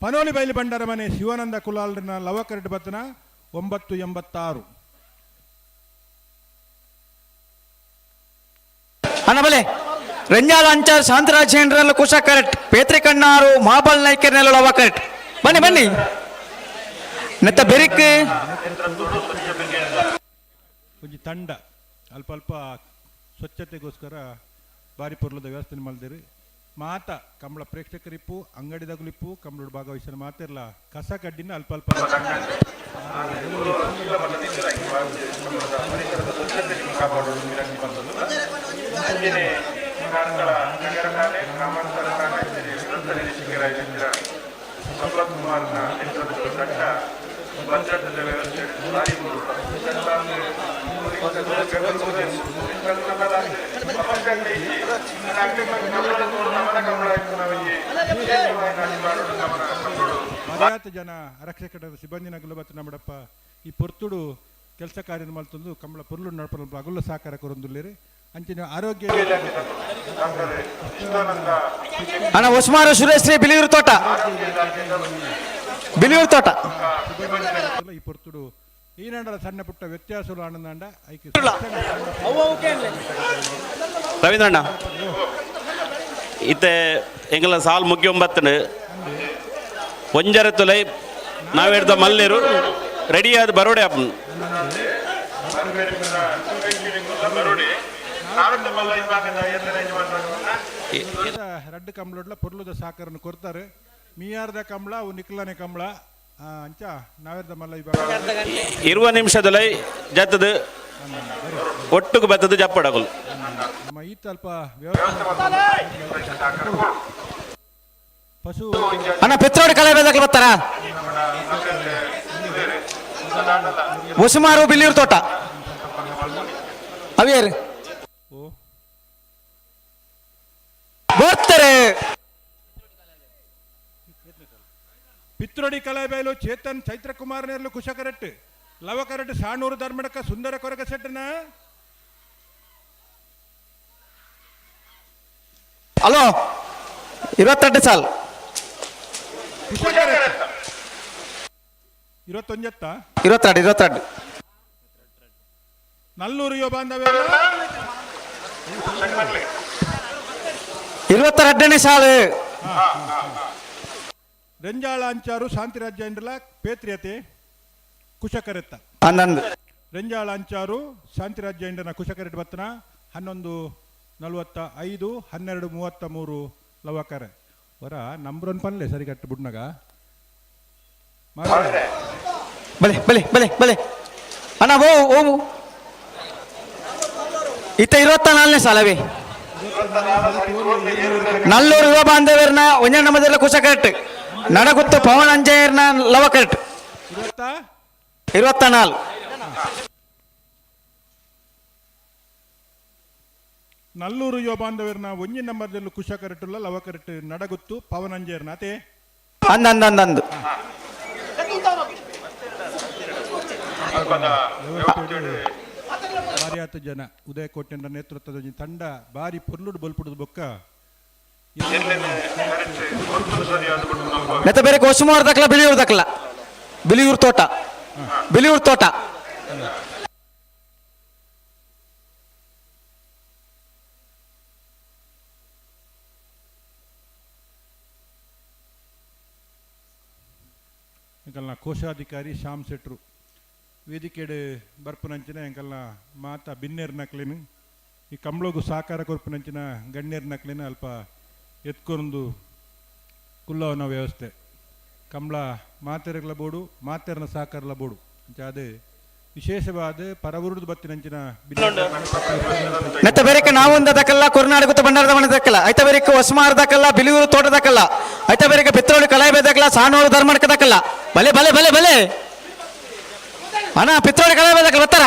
ಪನೋಲಿ ಬೈಲಿ ಭಂಡಾರ ಮನೆ ಶಿವಾನಂದ ಕುಲಾಲ್ರನ ಲವಕರೆಟ್ ಬತ್ತನ 986. ಅಣ್ಣ ಬಲೆ ರಂಜಾಲ ಅಂಚಾರ್ ಶಾಂತರಾಜ್ ಹೆಂಡ್ರಲ್ಲ ಕುಶ ಕರೆಕ್ಟ್ ಪೇತ್ರಿ ಕಣ್ಣಾರು ಮಾಬಲ್ ನಾಯ್ಕರ್ನೆಲ್ಲ ಲವ ಕರೆಕ್ಟ್. ಬನ್ನಿ ಬನ್ನಿ ನೆತ್ತ ಬೆರಿಕ್ ಒಂಜಿ ತಂಡ ಅಲ್ಪ ಅಲ್ಪ ಸ್ವಚ್ಛತೆಗೋಸ್ಕರ ಬಾರಿ ಪೊರ್ಲದ ವ್ಯವಸ್ಥೆ ಮಲ್ದಿರಿ. ಮಾತ ಕಂಬಳ ಪ್ರೇಕ್ಷಕರಿಪ್ಪು ಅಂಗಡಿದಗುಲಿಪ್ಪು ಕಂಬಳೋಡು ಭಾಗವಹಿಸಿದ ಮಾತಿರ್ಲ ಕಸ ಕಡ್ಡಿನ ಅಲ್ಪ ಅಲ್ಪ ಮರ್ಯಾದ ಜನ ಆರಕ್ಷಕರ ಸಿಬ್ಬಂದಿ ನಗುಲ ನಮ್ಮಡಪ್ಪ ಈ ಪೊರ್ತುಡು ಕೆಲಸ ಕಾರ್ಯ ಮಲ್ತೊಂದು ಕಂಬಳ ಪೊರ್ಲು ನಡಪನ ಅಗುಲ್ಲ ಸಹಕಾರ ಕೊರೊಂದುಲ್ಲೇರಿ. ಅಂಚಿನ ಆರೋಗ್ಯ ಅಣ್ಣ ಹೊಸ್ಮಾರು ಸುರೇಶ್ ಶ್ರೀ ಬಿಳಿಯೂರು ತೋಟ, ಬಿಳಿಯೂರು ತೋಟ. ಈ ಪೊರ್ತುಡು ಈನಾಂಡಲ ಸಣ್ಣ ಪುಟ್ಟ ವ್ಯತ್ಯಾಸಗಳು ಆನಂದಾಂಡ ಐಕೆ ರವೀಂದ್ರಣ್ಣ ಇತ್ತೆ ಎಂಗಲ ಸಾಲ್ ಮುಗಿಯೊಂಬತ್ತನು ಒಂಜರ ತುಲೈ ನಾವೇಡ್ದ ಮಲ್ಲೇರು ರೆಡಿಯಾದ ಬರೋಡೆ ಅಪ್ಪನ್. ರಡ್ಡು ಕಂಬಳೊಡ್ಲ ಪೊರ್ಲುದ ಸಾಕರನ್ನು ಕೊರ್ತಾರೆ. ಮೀಯಾರ್ದ ಕಂಬಳ ಅವು ನಿಕ್ಲನೆ ಕಂಬಳ ಅಂಚ ನಾವೇರ್ದ ಮಲ್ಲ ವಿಭಾಗ ಇರುವ ನಿಮಿಷದಲ್ಲಿ ಜತ್ತದ ಒಟ್ಟುಗು ಬತ್ತದ ಜಪ್ಪಡಗಲು. ನಮ್ಮ ಈತ ಅಲ್ಪ ವ್ಯವಸ್ಥೆ ಪಶು ಅಣ್ಣ ಪೆತ್ರೋಡ್ ಕಲೆ ಬೆದಕ್ಲು ಬರ್ತಾರ ಹೊಸಮಾರು ಬಿಲ್ಲಿಯೂರು ತೋಟ ಅವಿಯರ್ ಬರ್ತಾರೆ. ಪಿತ್ರೊಡಿ ಕಲಾಬೈಲು ಚೇತನ್ ಚೈತ್ರ ಕುಮಾರ್ ನೇರ್ಲು ಕುಶಕರೆಟ್ ಲವಕರೆಟ್ ಸಾಣೂರು ಧರ್ಮಡಕ ಸುಂದರ ಕೊರಗ ಸೆಟ್ಟನ. ಹಲೋ 22 ಸಾಲ್ 21 22 22. ನಲ್ಲೂರು ಯುವ ಬಾಂಧವ್ಯ 22ನೇ ಸಾಲು. ರೆಂಜಾಳ ಅಂಚಾರು ಶಾಂತಿರಾಜ್ಯ ಇಂಡ್ರಲ ಪೇತ್ರಿಯತೆ ಕುಶಕರೆತ್ತ. 11. ರೆಂಜಾಳ ಅಂಚಾರು ಶಾಂತಿರಾಜ್ಯ ಇಂಡನ ಕುಶಕರೆಟ್ ಬತ್ತನ 11:45 12:33 ಲವಕರೆ ವರ ನಂಬ್ರೊನ್ ಪನ್ಲೆ ಸರಿ ಕಟ್ಟು ಬುಡ್ನಗ. ಬಲೆ ಬಲೆ ಬಲೆ ಬಲೆ ಅಣ್ಣ ಓ ಓ ಇತ್ತ 24ನೇ ಸಾಲವೇ. ನಲ್ಲೂರು ಯುವ ಬಾಂಧವ್ಯರ್ನ ಒಂಜ ನಮ್ಮದೆಲ್ಲ ಕುಶ ಕರೆಕ್ಟ್ ನಡಗುತ್ತು ಪವನ್ ಅಂಜಯ್ಯರ್ನ ಲವ ಕರೆಕ್ಟ್ 24. ನಲ್ಲೂರು ಯುವ ಬಾಂಧವ್ಯರ್ನ ಒಂಜಿ ನಂಬರ್ದಲ್ಲಿ ಕುಶ ಕರೆಟುಲ್ಲ ಲವ ಕರೆಕ್ಟ್ ನಡಗುತ್ತು ಪವನ್ ಅಂಜಯ್ಯರ್ನ ಅತೆ ಅಂದ ಅಂದ ಅಂದ ಅಂದು. ಬಾರಿಯಾತ ಜನ ಉದಯ ಕೋಟೆನ ನೇತೃತ್ವದ ಒಂಜಿ ತಂಡ ಬಾರಿ ಪೊರ್ಲುಡು ಬೊಲ್ಪುಡುದು ಬೊಕ್ಕ ನೆತ್ತ ಬೇರೆ ಕೊಸುಮಾರ್ ದಕ್ಲ ಬಿಳಿಯೂರು ದಕ್ಲ ಬಿಳಿಯೂರು ತೋಟ ಬಿಳಿಯೂರು ತೋಟ. ಎಂಕಲ್ನ ಕೋಶಾಧಿಕಾರಿ ಶ್ಯಾಮ್ ಶೆಟ್ರು ವೇದಿಕೆಡ್ ಬರ್ಪುನಂಚಿನ ಎಂಕಲ್ನ ಮಾತ ಬಿನ್ನೇರ್ ನಕ್ಲಿನ ಈ ಕಂಬ್ಳೋಗು ಸಹಕಾರ ಕೊರ್ಪುನಂಚಿನ ಗಣ್ಯರ್ ನಕ್ಲಿನ ಅಲ್ಪ ಎತ್ಕೊಂದು ಕುಲ್ಲವನ ವ್ಯವಸ್ಥೆ ಕಂಬ್ಳ ಮಾತೆರ್ಗಳ ಬೋಡು ಮಾತೆರ್ನ ಸಹಕಾರಲ ಬೋಡು ಅಂಚ ಅದೇ ವಿಶೇಷವಾದ ಪರವೂರುದು ಬತ್ತಿನಂಚಿನ ನೆತ್ತ ಬೇರೆಕ್ಕೆ ನಾವೊಂದು ದಕ್ಕಲ್ಲ ಕೊರ್ನಾಡು ಗೊತ್ತ ಭಂಡಾರದ ಮನೆ ದಕ್ಕಲ್ಲ ಐತ ಬೇರೆಕ್ಕೆ ಹೊಸಮಾರ್ ದಕ್ಕಲ್ಲ ಬಿಲಿಯೂರು ತೋಟ ದಕ್ಕಲ್ಲ ಐತ ಬೇರೆಕ್ಕೆ ಪಿತ್ರೋಳಿ ಕಲಾಯಿ ದಕ್ಕಲ್ಲ ಸಾನೂರು ಧರ್ಮಡ್ಕ ದಕ್ಕಲ್ಲ ಬಲೆ ಬಲೆ ಬಲೆ ಬಲೆ ಅಣ್ಣ ಪಿತ್ರೋಳಿ ಕಲಾಯಿ ದಕ್ಕಲ್ಲ ಬರ್ತಾರ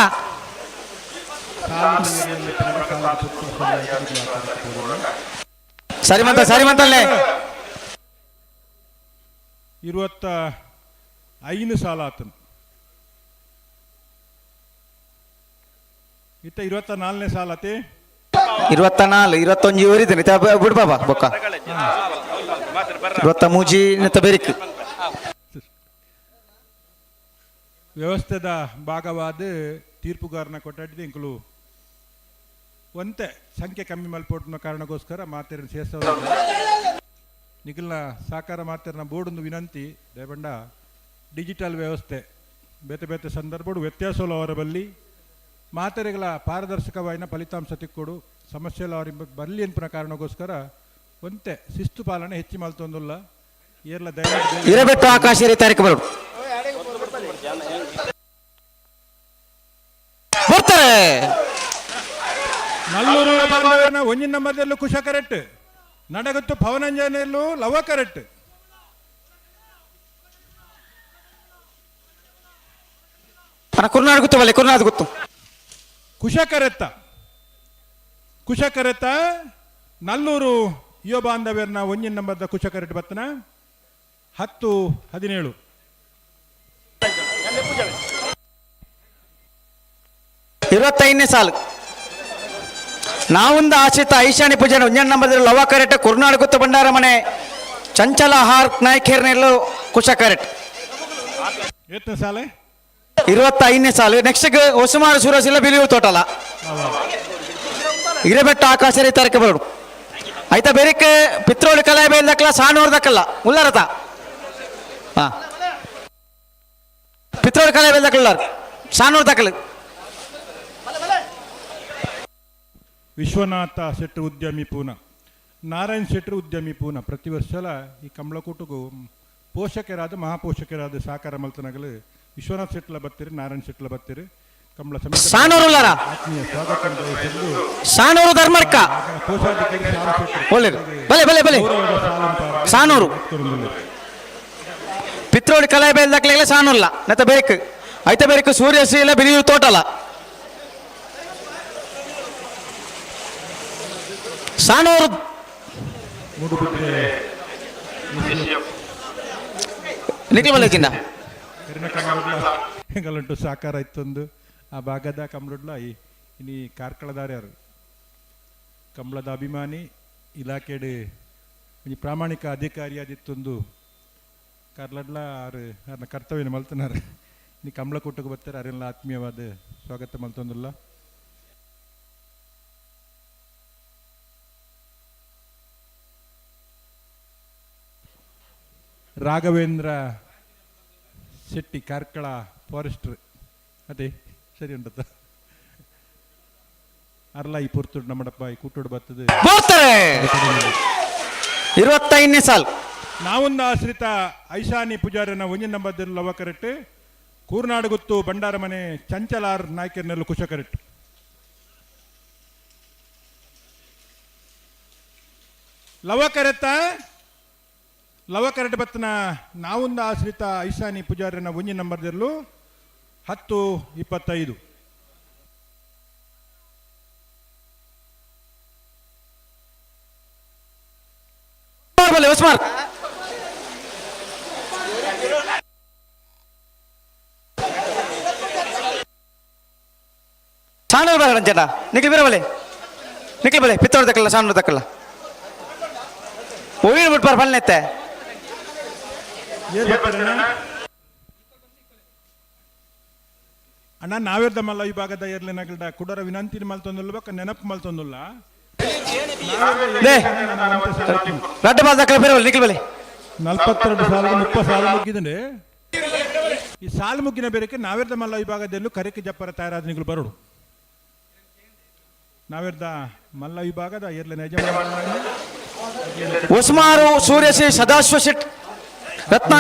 ಸರಿ ಮಂತ ಸರಿ ಮಂತಲ್ಲೇ 25 ಸಾಲ ಆತನು ಇತ್ತ 24ನೇ ಸಾಲ ಆತಿ 24 21 ಊರಿದ್ದೀನಿ ಬಿಡು ಬಾಬಾ ಬೊಕ್ಕ 23 ನೆತ್ತ ಬೇರಿಕ್ ವ್ಯವಸ್ಥೆದ ಭಾಗವಾದ ತೀರ್ಪುಗಾರನ ಕೊಟ್ಟಾಡಿದ ಇಂಕುಲು ಒಂತೆ ಸಂಖ್ಯೆ ಕಮ್ಮಿ ಮಲ್ಪೋಟ್ನ ಕಾರಣಕ್ಕೋಸ್ಕರ ಮಾತೆರನ್ನು ಸೇರ್ಸ ನಿಖಿಲ್ನ ಸಾಕಾರ ಮಾತೆರನ ಬೋರ್ಡೊಂದು ವಿನಂತಿ ದೇಬಂಡ ಡಿಜಿಟಲ್ ವ್ಯವಸ್ಥೆ ಬೇತೆ ಬೇತೆ ಸಂದರ್ಭಡು ವ್ಯತ್ಯಾಸಲು ಅವರ ಬಲ್ಲಿ ಮಾತೆರೆಗಳ ಪಾರದರ್ಶಕವಾಯಿನ ಫಲಿತಾಂಶ ತಿಕ್ಕೊಡು ಸಮಸ್ಯೆಲ್ಲ ಅವರಿಗೆ ಬರಲಿ ಅನ್ಪಿನ ಕಾರಣಕ್ಕೋಸ್ಕರ ಒಂತೆ ಶಿಸ್ತು ಪಾಲನೆ ಹೆಚ್ಚು ಮಲ್ತೊಂದುಲ್ಲ ಏರ್ಲ ದಯವಿಟ್ಟು ಇರಬೆಟ್ಟು ಆಕಾಶ ತಾರೀಕು ಬರೋಡು ಬರ್ತಾರೆ ನಲ್ಲೂರು ಬಾಂಧವ್ಯನ ಒಂಜಿನ ನಂಬರ್ದಲ್ಲೂ ಕುಶ ಕರೆಕ್ಟ್ ನಡಗತ್ತು ಪವನಂಜನೆಯಲ್ಲೂ ಲವ ಕರೆಕ್ಟ್ ಅಣ್ಣ ಕುರ್ನಾಡ್ ಗೊತ್ತು ಬಲ್ಲೆ ಕುರ್ನಾಡ್ ಗೊತ್ತು ಕುಶ ಕರೆತ್ತ ಕುಶ ಕರೆತ್ತ ನಲ್ಲೂರು ಯುವ ಬಾಂಧವ್ಯರ್ನ ಒಂಜಿನ ನಂಬರ್ದ ಕುಶ ಕರೆಕ್ಟ್ ಬತ್ತನ 10 17 25ನೇ ಸಾಲು ನಾವೊಂದು ಆಶ್ರಿತ ಐಶಾನಿ ಪೂಜೆ ಒಂಜನ್ ನಂಬರ್ ಲವ ಕರೆಕ್ಟ್ ಕುರ್ನಾಡ್ ಗುತ್ತು ಭಂಡಾರ ಮನೆ ಚಂಚಲ ಹಾರ್ ನಾಯ್ಕೇರ್ನೆಲ್ಲೂ ಕುಶ ಕರೆಕ್ಟ್ ಎತ್ತನೇ ಸಾಲೆ 25ನೇ ಸಾಲು ನೆಕ್ಸ್ಟ್ ಹೊಸಮಾರು ಸೂರಸಿಲ್ಲ ಬಿಲಿಯೂರು ತೋಟಲ ಇರಬೆಟ್ಟು ಆಕಾಶ ತರಕೆ ಬರೋಡು ಆಯ್ತಾ ಬೇರೆಕ್ಕೆ ಪಿತ್ರೋಳಿ ಕಲಾಯ ಬೇಲ್ದಕ್ಕಲ್ಲ ಸಾನೂರ್ ದಕ್ಕಲ್ಲ ಉಲ್ಲರತ ಹಾ ಪಿತ್ರೋಳಿ ಕಲಾಯ ಬೇಲ್ದಕ್ಕಲ್ಲ ಸಾನೂರ್ ದಕ್ಕಲ್ಲ ವಿಶ್ವನಾಥ ಶೆಟ್ಟರು ಉದ್ಯಮಿ ಪೂನಾ ನಾರಾಯಣ್ ಶೆಟ್ಟರು ಉದ್ಯಮಿ ಪೂನಾ ಪ್ರತಿ ವರ್ಷಲ ಈ ಕಮಲಕೂಟಗೂ ಪೋಷಕರಾದ ಮಹಾಪೋಷಕರಾದ ಸಾಕಾರ ಮಲ್ತನಗಲು ವಿಶ್ವನಾಥ್ ಶೆಟ್ಲ ಬತ್ತೀರಿ ನಾರಾಯಣ್ ಶೆಟ್ಲ ಬತ್ತೀರಿ ಕಮಲ ಸಮಿತಿ ಸಾನೂರು ಉಲ್ಲಾರ? ಆತ್ಮೀಯ ಸ್ವಾಗತ ಬಯಸಿದ್ದು ಸಾನೂರು ಧರ್ಮಡ್ಕ ಕೋಶಾಧಿಕಾರಿ ಶ್ಯಾಮ್ ಶೆಟ್ಟರು ಒಳ್ಳೇದು ಬಲೆ ಬಲೆ ಬಲೆ ಗೌರವದ ಸಾಲಂತ ಸಾನೂರು ಪಿತ್ರೋಳಿ ಕಲಾಯ ಬೇಲ್ದಕ್ಕಲ್ಲ ಸಾನೂರ್ಲ ನತ್ತ ಬೇರೆಕ್ ಐತ ಬೇರೆಕ್ ಸೂರ್ಯಶ್ರೀ ಇಲ್ಲ ಬಿಲಿಯೂರು ತೋಟಲ ಸಾನೂರು ಮೂಡುಬಿದ್ರೆ ನಿಖಿಲ್ ಮಲ್ಲಿಕಿಂದ ಎಂಗಲುಂಟು ಸಾಕಾರ ಇತ್ತೊಂದು ಆ ಭಾಗದ ಕಮ್ಲುಡ್ಲ ಈ ಇನಿ ಕಾರ್ಕಳದಾರ್ಯಾರು ಕಂಬಳದ ಅಭಿಮಾನಿ ಇಲಾಖೆಡ್ ಒಂಜಿ ಪ್ರಾಮಾಣಿಕ ಅಧಿಕಾರಿಯಾದಿತ್ತೊಂದು ಕಾರ್ಲಡ್ಲ ಆರು ಆರ್ನ ಕರ್ತವ್ಯನ ಮಲ್ತನಾರು ಇನಿ ಕಂಬಳ ಕೂಟಕ್ಕೆ ಬರ್ತಾರೆ ಅರೆಲ್ಲ ಆತ್ಮೀಯವಾದ ಸ್ವಾಗತ ಮಲ್ತೊಂದುಲ್ಲ ರಾಘವೇಂದ್ರ ಶೆಟ್ಟಿ ಕಾರ್ಕಳ ಫಾರೆಸ್ಟ್ರ್ ಅದೇ ಸರಿ ಉಂಟತ್ತ ಅರ್ಲ ಈ ಪೊರ್ತುಡು ನಮ್ಮಡಪ್ಪ ಈ ಕೂಟೋಡು ಬರ್ತದೆ ಬರ್ತಾರೆ 25ನೇ ಸಾಲು ನಾವೊಂದು ಆಶ್ರಿತ ಐಶಾನಿ ಪೂಜಾರನ ಒಂಜಿನ ನಂಬರ್ ಲವ ಕರೆಕ್ಟ್ ಕೂರ್ನಾಡುಗುತ್ತು ಭಂಡಾರ ಮನೆ ಚಂಚಲಾರ್ ನಾಯ್ಕರ್ನೆಲ್ಲ ಕುಶ ಕರೆಕ್ಟ್ ಲವ ಕರೆತ್ತ ಲವ ಕರೆಕ್ಟ್ ಬತ್ತನ ನಾವೊಂದು ಆಶ್ರಿತ ಐಶಾನಿ ಪೂಜಾರನ ಒಂಜಿನ ನಂಬರ್ದಲ್ಲೂ 10 25 ಬಲೆ ಹೊಸ್ಮಾರ್ ಸಾನೂರು ಬರ ರಂಜನ ನಿಖಿಲ್ ಬರಬಲೆ ನಿಖಿಲ್ ಬಲೆ ಪಿತ್ತೋಡ್ ದಕ್ಕಲ್ಲ ಸಾನೂರು ದಕ್ಕಲ್ಲ ಹೂವಿನ ಬಿಟ್ಪಾರ ಪಲ್ನೆತ್ತೆ ಏನ್ ಬರ್ತಾರಣ್ಣ? ಅಣ್ಣ ನಾವೇರ್ದ ಮಲ್ಲ ವಿಭಾಗದ ಎರ್ಲಿನಗಲ್ಡ ಕುಡರ ವಿನಂತಿ ಮಲ್ತೊಂದುಲ್ಲ ಬೊಕ್ಕ ನೆನಪು ಮಲ್ತೊಂದುಲ್ಲ ಲೇ ರಡ್ಡ ಬಾಲ್ ದಕ್ಕಲ್ಲ ಬೇರೆ ನಿಖಿಲ್ ಬಲೆ 42 ಸಾಲ 30 ಸಾಲ ಮುಗ್ಗಿದಂಡೆ ಈ ಸಾಲು ಮುಗ್ಗಿನ ಬೇರೆಕ್ಕೆ ನಾವೇರ್ದ ಮಲ್ಲ ವಿಭಾಗದಲ್ಲೂ ಕರೆಕ್ಕೆ ಜಪ್ಪರ ತಯಾರಾದ ನಿಗಳು ಬರೋಡು ನಾವೇರ್ದ ಮಲ್ಲ ವಿಭಾಗದ ಎರ್ಲಿನ ಯಜಮಾನ ಹೊಸ್ಮಾರು ಸೂರ್ಯಶ್ರೀ ಸದಾಶಿವ ಶೆಟ್ ರತ್ನ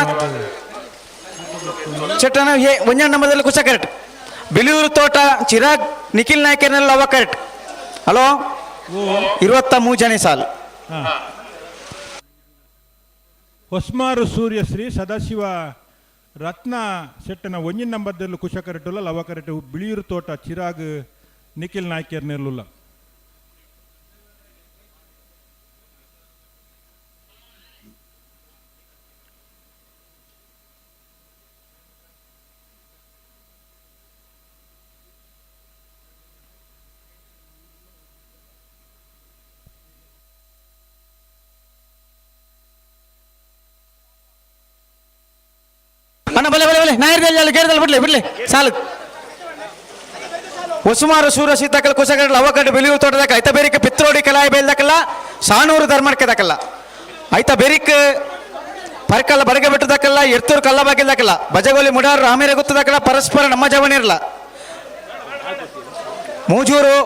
ಶೆಟ್ಟನ ಒಂಜ ನಂಬರ್ದಲ್ಲಿ ಕುಶ ಕರೆಕ್ಟ್ ಬಿಳಿಯೂರು ತೋಟ ಚಿರಾಗ್ ನಿಖಿಲ್ ನಾಯ್ಕರ್ನೆಲ್ಲ ಅವ ಕರೆಕ್ಟ್. ಹಲೋ, 23ನೇ ಸಾಲು. ಹೊಸ್ಮಾರು ಸೂರ್ಯಶ್ರೀ ಸದಾಶಿವ ರತ್ನ ಸೆಟ್ಟನ ಒಂಜಿನ ನಂಬರ್ದಲ್ಲೂ ಕುಶ ಕರೆಟುಲ್ಲ ಲವ ಕರೆಟು ಬಿಳಿಯೂರು ತೋಟ ಚಿರಾಗ್ ನಿಖಿಲ್ ನಾಯ್ಕರ್ ನೆರ್ಲುಲ್ಲ. ಅಣ್ಣ ಬಲೆ ಬಲೆ ಬಲೆ ನಾಯರ್ದಲ್ಲಿ ಗೇರ್ದಲ್ಲಿ ಬಿಡ್ಲಿ ಬಿಡ್ಲಿ ಸಾಲು. ಹೊಸುಮಾರು ಸೂರ ಸೀತಾಕಲ್ ಕುಸಗಡಲ ಅವಕಡ್ಡು ಬಿಳಿಯೂರು ತೋಟದಾಗ ಐತ ಬೇರಿಕ ಪಿತ್ರೋಡಿ ಕಲಾಯ ಬೇಲ್ದಕಲ್ಲ ಸಾಣೂರು ಧರ್ಮಕ್ಕೆ ದಕಲ್ಲ ಐತ ಬೆರಿಕ್ ಪರ್ಕಲ್ಲ ಬಡಗೆ ಬಿಟ್ಟದಕ್ಕಲ್ಲ ಎರ್ತೂರು ಕಲ್ಲ ಬಾಗಿಲ್ದಕ್ಕಲ್ಲ ಬಜಗೋಲಿ ಮುಡಾರು ರಾಮೇರ ಗೊತ್ತದಕ್ಕಲ್ಲ ಪರಸ್ಪರ ನಮ್ಮ ಜವನಿರಲ್ಲ ಮೂಜೂರು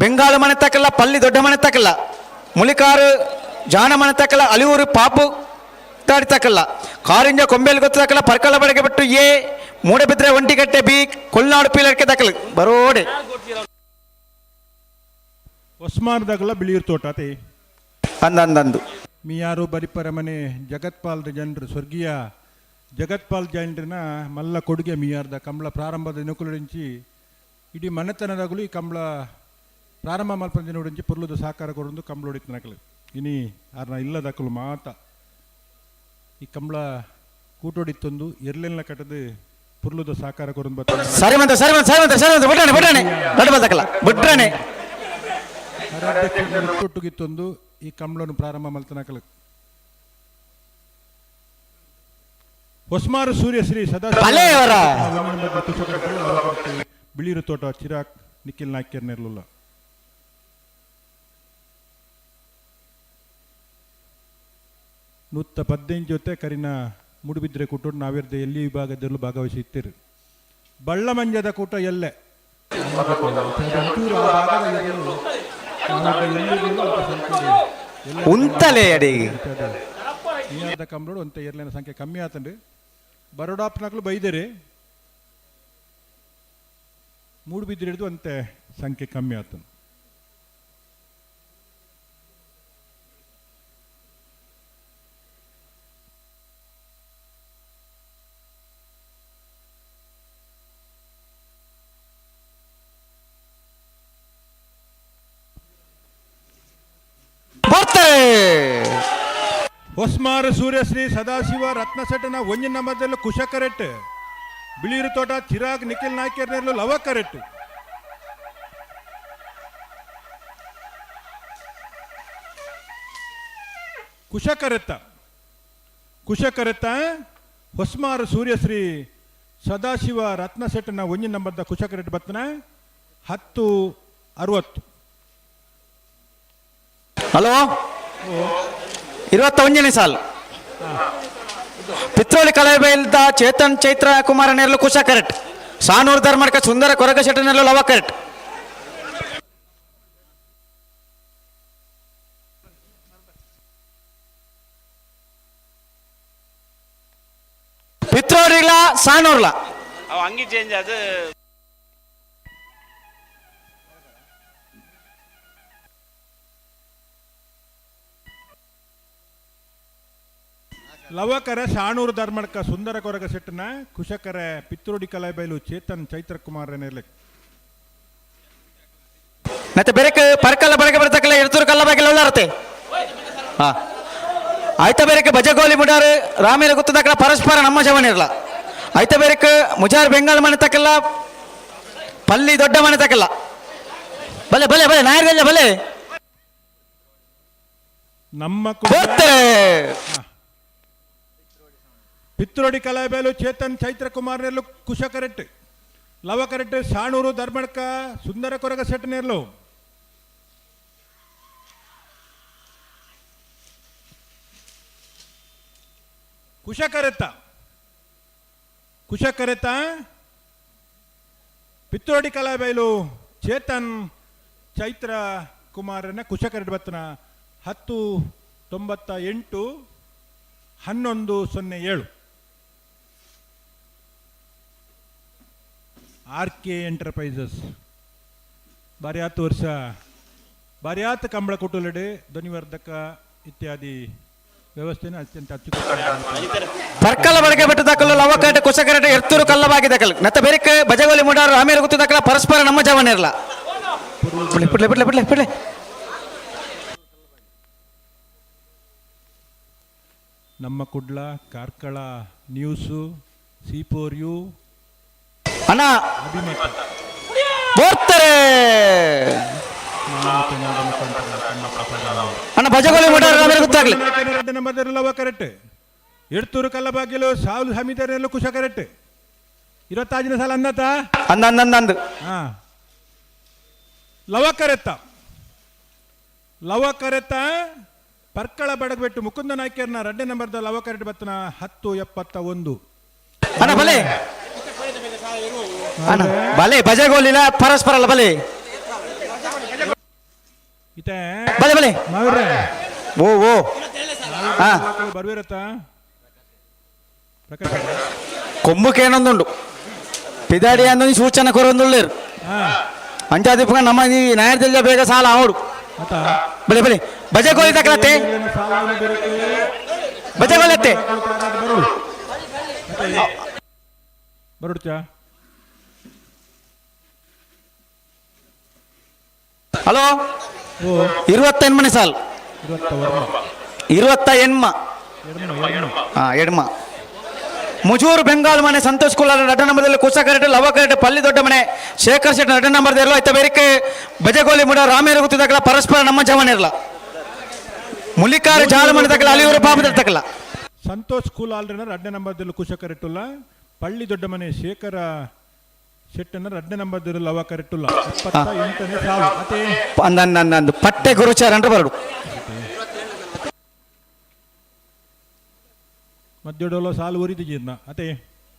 ಬೆಂಗಾಳು ಮನೆ ತಕ್ಕಲ್ಲ ಪಲ್ಲಿ ದೊಡ್ಡ ಮನೆ ತಕ್ಕಲ್ಲ ಮುಳಿಕಾರು ಜಾಣ ಮನೆ ತಕ್ಕಲ್ಲ ಅಲಿಯೂರು ಪಾಪು ತಾಡಿ ತಕ್ಕಲ್ಲ ಕಾರಿಂಜ ಕೊಂಬೇಲ್ ಗೊತ್ತದಕ್ಕಲ್ಲ ಪರ್ಕಲ್ಲ ಬಡಗೆ ಬಿಟ್ಟು ಎ ಮೂಡಬಿದ್ರೆ ಒಂಟಿಗಟ್ಟೆ ಬಿ ಕೊಲ್ನಾಡು ಪೀಲರ್ಕೆ ದಕ್ಕಲು ಬರೋಡೆ. ಹೊಸ್ಮಾರ್ದಾಗಲ್ಲ ಬಿಳಿಯೂರು ತೋಟ ಅತಿ ಅಂದಂದು ಮಿಯಾರು ಬರಿಪರ ಮನೆ ಜಗತ್ಪಾಲ್ ಜನರು ಸ್ವರ್ಗೀಯ ಜಗತ್ಪಾಲ್ ಜೈನ್ರಿನ ಮಲ್ಲ ಕೊಡುಗೆ ಮಿಯಾರ್ದ ಕಂಬಳ ಪ್ರಾರಂಭದ ದಿನಕುಲುಡಿಂಚಿ ಇಡೀ ಮನೆತನದಾಗಲೂ ಈ ಕಂಬಳ ಪ್ರಾರಂಭ ಮಲ್ಪನ ದಿನಗುಡಿಂಚಿ ಪುರ್ಲುದ ಸಾಕಾರ ಕೊಡೊಂದು ಕಂಬಳ ನಕಲು ಇನಿ ಆರ್ನ ಇಲ್ಲದಕಲು ಮಾತ ಈ ಕಂಬಳ ಕೂಟೋಡಿತ್ತೊಂದು ಎರ್ಲೆಲ್ಲ ಕಟ್ಟದು ಪುರ್ಲುದ ಸಾಕಾರ ಕೊರೊಂದು ಬತ್ತ. ಸರಿ ಮಂತ ಸರಿ ಮಂತ ಸರಿ ಮಂತ ಸರಿ ಮಂತ ಬಿಟ್ರಾಣೆ ಬಿಟ್ರಾಣೆ ದೊಡ್ಡ ಬಂದಕಲ್ಲ ಬಿಟ್ರಾಣೆ. ಒಟ್ಟುಗಿತ್ತೊಂದು ಈ ಕಂಬಳನ್ನು ಪ್ರಾರಂಭ ಮಲ್ತನಕಲು ಹೊಸ್ಮಾರು ಸೂರ್ಯಶ್ರೀ ಸದಾ ಬಲೆಯವರ. ಬಿಳಿರು ತೋಟ ಚಿರಾಗ್ ನಿಖಿಲ್ ನಾಯ್ಕರ್ ನೆರ್ಲುಲ್ಲ. 115 ಜೊತೆ ಕರಿನ ಮೂಡುಬಿದ್ರೆ ಕೂಟ ನಾವಿರ್ದೆ ಎಲ್ಲಿ ವಿಭಾಗದಲ್ಲೂ ಭಾಗವಹಿಸುತ್ತೀರಿ. ಬಳ್ಳಮಂಜದ ಕೂಟ ಎಲ್ಲೆ ಉಂತಲೆ ಅಡಿ ನೀರ್ದ ಕಂಬಳೋಡು ಒಂತೆ ಎರ್ಲೆನ ಸಂಖ್ಯೆ ಕಮ್ಮಿ ಆತಂಡ್ರಿ. ಬರೋಡಾಪ್ನಕ್ಲು ಬೈದಿರಿ ಮೂಡುಬಿದ್ರೆ ಹಿಡಿದು ಅಂತೆ ಸಂಖ್ಯೆ ಕಮ್ಮಿ ಆತಂದು. ಬರ್ತಾರೆ. ಹೊಸ್ಮಾರು ಸೂರ್ಯಶ್ರೀ ಸದಾಶಿವ ರತ್ನಸೆಟ್ಟನ ಒಂಜಿನ ನಂಬರ್ದಲ್ಲೂ ಕುಶ ಕರೆಟ್ ಬಿಳಿಯೂರು ತೋಟ ಚಿರಾಗ್ ನಿಖಿಲ್ ನಾಯ್ಕರ್ ನೆರ್ಲು ಲವ ಕರೆಟ್. ಕುಶ ಕರೆತ್ತ ಕುಶ ಕರೆತ್ತ ಹೊಸ್ಮಾರು ಸೂರ್ಯಶ್ರೀ ಸದಾಶಿವ ರತ್ನಸೆಟ್ಟನ ಒಂಜಿನ ನಂಬರ್ದ ಕುಶ ಕರೆಟ್ ಬತ್ತನ 10:60. ಹಲೋ, 21ನೇ ಸಾಲು ಪಿತ್ರೋಳಿ ಕಲಾಬೈಲ್ದ ಚೇತನ್ ಚೈತ್ರ ಕುಮಾರ ನೆರಳು ಕುಶ ಕರೆಕ್ಟ್ ಸಾನೂರು ಧರ್ಮಡ್ಕ ಸುಂದರ ಕೊರಗ ಶೆಟ್ಟ ನೆರಳು ಲವ ಕರೆಕ್ಟ್. ಪಿತ್ರೋಡಿಲ್ಲ ಸಾನೂರ್ಲ ಅವ ಅಂಗಿ ಚೇಂಜ್ ಅದು. ಲವಕರ ಶಾಣೂರು ಧರ್ಮಡ್ಕ ಸುಂದರ ಕೊರಗ ಸೆಟ್ಟನ ಕುಶಕರ ಪಿತ್ರೋಡಿ ಕಲಾಬೈಲು ಚೇತನ್ ಚೈತ್ರ ಕುಮಾರ್ ನೆರ್ಲೆ. ಮತ್ತೆ ಬೇರೆ ಪರ್ಕಲ್ಲ ಬಳಕೆ ಬರ್ತಕ್ಕಲ್ಲ ಎರ್ತೂರು ಕಲ್ಲ ಬಾಗಿಲ ಉಳ್ಳಾರತೆ. ಹಾ ಆಯ್ತ ಬೇರೆಕ್ ಬಜಗೋಲಿ ಮುಡಾರು ರಾಮೇರ ಗೊತ್ತದಕ್ಕಲ್ಲ ಪರಸ್ಪರ ನಮ್ಮ ಜವನಿರಲ್ಲ. ಆಯ್ತ ಬೇರೆಕ್ ಮುಜಾರ್ ಬೆಂಗಾಲ್ ಮನೆ ತಕ್ಕಲ್ಲ ಪಲ್ಲಿ ದೊಡ್ಡ ಮನೆ ತಕ್ಕಲ್ಲ ಬಲೆ ಬಲೆ ಬಲೆ ನಾಯರ್ದಲ್ಲ ಬಲೆ ನಮ್ಮ ಬರ್ತಾರೆ. ಪಿತ್ರೋಡಿ ಕಲಾಬೇಲು ಚೇತನ್ ಚೈತ್ರ ಕುಮಾರ್ ನೆರ್ಲು ಕುಶ ಕರೆಕ್ಟ್ ಲವ ಕರೆಕ್ಟ್ ಸಾಣೂರು ಧರ್ಮಡ್ಕ ಸುಂದರ ಕೊರಗ ಸೆಟ್ ನೆರ್ಲು. ಕುಶ ಕರೆತ್ತ ಕುಶ ಕರೆತ್ತ ಪಿತ್ರೋಡಿ ಕಲಾಬೈಲು ಚೇತನ್ ಚೈತ್ರ ಕುಮಾರನ ಕುಶ ಕರೆಟ್ ಬತ್ತನ 10:98 11:07. ಆರ್ ಕೆ ಎಂಟರ್ಪ್ರೈಸಸ್ ಬಾರ್ಯಾತ್ ವರ್ಷ ಬಾರ್ಯಾತ್ ಕಂಬಳ ಕುಟುಲಡು ಧ್ವನಿವರ್ಧಕ ಇತ್ಯಾದಿ ವ್ಯವಸ್ಥೆನ ಅತ್ಯಂತ ಅಚ್ಚುಕಟ್ಟಾಗಿ ಪರ್ಕಲ ಬಳಕೆ ಬಿಟ್ಟು ದಾಖಲು ಲವಕಟ ಕುಶಕರಟ ಎರ್ತೂರು ಕಲ್ಲವಾಗಿ ದಾಖಲು ನತ್ತ ಬೆರಿಕ್ ಬಜಗೋಲಿ ಮುಂಡಾರು ಆಮೇಲೆ ಗುತ್ತು ದಾಖಲ ಪರಸ್ಪರ ನಮ್ಮ ಜವನಿರಲ್ಲ. ಬಿಡ್ಲೆ ಬಿಡ್ಲೆ ಬಿಡ್ಲೆ ಬಿಡ್ಲೆ ಬಿಡ್ಲೆ. ನಮ್ಮ ಕುಡ್ಲ ಕಾರ್ಕಳ ನ್ಯೂಸು ಸಿಪೋರ್ಯು ಅಣ್ಣ ಅಭಿಮತ ಬೋರ್ತಾರೆ. ಅಣ್ಣ ಬಜಗೋಲಿ ಮುಂಡಾರು ಆಮೇಲೆ ಗೊತ್ತಾಗ್ಲಿ. ನಂಬರ್ ಕರೆಕ್ಟ್ ಎಡ್ತೂರು ಕಲ್ಲಬಾಗಿಲು ಸಾಲು ಹಮೀದರೆಲ್ಲ ಕುಶ ಕರೆಕ್ಟ್ ಇರತ್ತಾಜಿನ ಸಾಲ ಅಂದತ ಅಂದ ಅಂದ ಅಂದ ಅಂದು. ಹಾ ಲವ ಕರೆತ್ತ ಲವ ಕರೆತ್ತ ಪರ್ಕಳ ಬಡಗಬೆಟ್ಟು ಮುಕುಂದ ನಾಯ್ಕರ್ನ ರಡ್ಡೆ ನಂಬರ್ದ ಲವ ಕರೆಟ್ ಬತ್ತನ 10:71. ಅಣ್ಣ ಬಲೆ ಅಣ್ಣ ಬಲೆ ಬಜಗೋಲಿಲ ಪರಸ್ಪರ ಅಲ್ಲ ಬಲೆ. ಇತ್ತೆ ಬಲೆ ಬಲೆ. ಮಾವ್ರೆ. ಓ ಓ ಹಾ ಬರ್ವಿರತ್ತ ಪ್ರಕಾಶ್. ಕೊಂಬುಕೇನೊಂದುಂಡು ಪಿದಾಡಿ ಅಂದೊಂದು ಸೂಚನೆ ಕೊರೊಂದುಳ್ಳೇರು. ಹಾ ಅಂಚಾದಿಪ್ಪಗ ನಮ್ಮ ಈ ನಾಯರ್ದೆಲ್ಲ ಬೇಗ ಸಾಲ ಅವಡು. ಮತ್ತ ಬಲೆ ಬಲೆ ಬಜಗೋಲಿ ತಕಲತ್ತೆ ಬಜಗೋಲತ್ತೆ. ಬರುಡ್ಚ ಹಲೋ 28 ಸಾಲ್. 28 28 ಹಾ ಎಡ್ಮ ಮುಜೂರು ಬೆಂಗಾಲ್ ಮನೆ ಸಂತೋಷ್ ಕುಲಾಲ್ ರಡ್ಡ ನಂಬರ್ದಲ್ಲಿ ಕುಸ ಕರೆಟ್ ಲವ ಕರೆಟ್ ಪಲ್ಲಿ ದೊಡ್ಡ ಮನೆ ಶೇಖರ್ ಶೆಟ್ ರಡ್ಡ ನಂಬರ್ ಇರಲ್ಲ ಇತ್ತ ಬೇರೆ ಬಜಗೋಲಿ ಮುಡ ರಾಮೇರ ಗುತ್ತಿದಾಗಲ ಪರಸ್ಪರ ನಮ್ಮ ಜವನ ಇರಲ್ಲ ಮುಲಿಕಾರ ಜಾಲ ಮನೆ ತಕಲ ಅಲಿಯೂರು ಪಾಪದ ತಕಲ. ಸಂತೋಷ್ ಕುಲಾಲ್ರನ ರಡ್ಡ ನಂಬರ್ದಲ್ಲಿ ಕುಶ ಕರೆಟುಲ್ಲ ಪಳ್ಳಿ ದೊಡ್ಡ ಮನೆ ಶೇಖರ ಶೆಟ್ಟನ ರಡ್ಡ ನಂಬರ್ದಲ್ಲಿ ಲವ ಕರೆಟುಲ್ಲ 28ನೇ ಸಾಲು ಅದೇ. ಅಂದ ಅಂದ ಅಂದ ಪಟ್ಟೆ ಗುರುಚಾರ ಅಂದ್ರೆ ಬರಡು. ಮಧ್ಯಡೋಲ ಸಾಲು ಉರಿದಿಜಿದ್ನ ಅದೇ.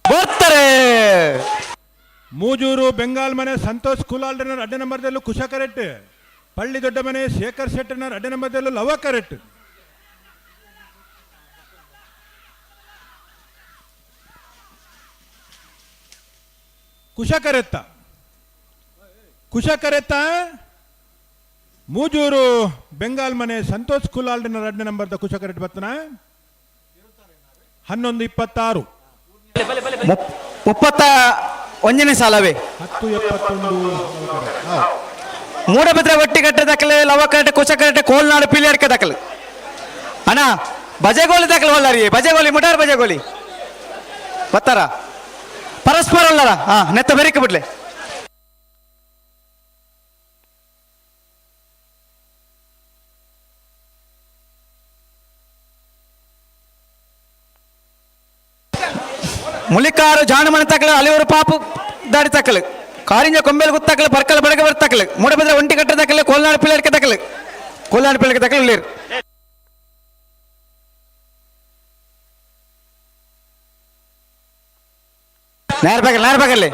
ಬರ್ತಾರೆ. ಮೂಜೂರು ಬೆಂಗಾಲ್ ಮನೆ ಸಂತೋಷ್ ಕುಲಾಲ್ರನ ರಡ್ಡ ನಂಬರ್ದಲ್ಲೂ ಕುಶ ಕರೆಟ್ ಪಳ್ಳಿ ದೊಡ್ಡ ಮನೆ ಶೇಖರ್ ಶೆಟ್ಟನ ರಡ್ಡ ನಂಬರ್ದಲ್ಲೂ ಲವ ಕರೆಟ್ ಕುಶ ಕರೆತ್ತ ಕುಶ ಕರೆತ್ತ ಮೂಜೂರು ಬೆಂಗಾಲ್ ಮನೆ ಸಂತೋಷ್ ಕುಲಾಲ್ರನ ರಡ್ಡ ನಂಬರ್ದ ಕುಶ ಕರೆಟ್ ಬತ್ತನ 11:26. 31ನೇ ಸಾಲವೇ. 10:71. ಮೂಡಬಿದ್ರೆ ಒಟ್ಟಿ ಕಟ್ಟೆ ದಾಖಲೆ ಲವ ಕರೆಟ್ ಕುಶ ಕರೆಟ್ ಕೋಲ್ನಾಡು ಪಿಲಿಯರ್ಕೆ ದಾಖಲೆ ಅಣ್ಣ ಬಜಗೋಲಿ ದಾಖಲೆ ಒಲ್ಲಾರಿ ಬಜಗೋಲಿ ಮುಟಾರ್ ಬಜಗೋಲಿ ಬತ್ತಾರ ಪರಸ್ಪರ ಅಲ್ಲರ ಹಾ ನೆತ್ತ ಬೆರಿಕೆ ಬಿಡ್ಲೆ. ಮುಲಿಕಾರು ಜಾನುಮನೆ ತಕಲು ಅಲಿಯೂರು ಪಾಪು ದಾಡಿ ತಕಲು ಕಾರಿಂಜ ಕೊಂಬೆಲ್ ಗುತ್ತಕಲು ಪರ್ಕಲ್ ಬಡಗ ಬರ್ತಕಲು ಮೂಡಬಿದ್ರೆ ಒಂಟಿ ಕಟ್ಟೆ ತಕಲು ಕೋಲ್ನಾಡು ಪಿಲ್ಲರ್ಕೆ ತಕಲು ಕೋಲ್ನಾಡು ಪಿಲ್ಲರ್ಕೆ ತಕಲು ಉಳ್ಳೇರು. ನೇರ ಬೇಕಲ್ಲ ನೇರ ಬೇಕಲ್ಲಿ.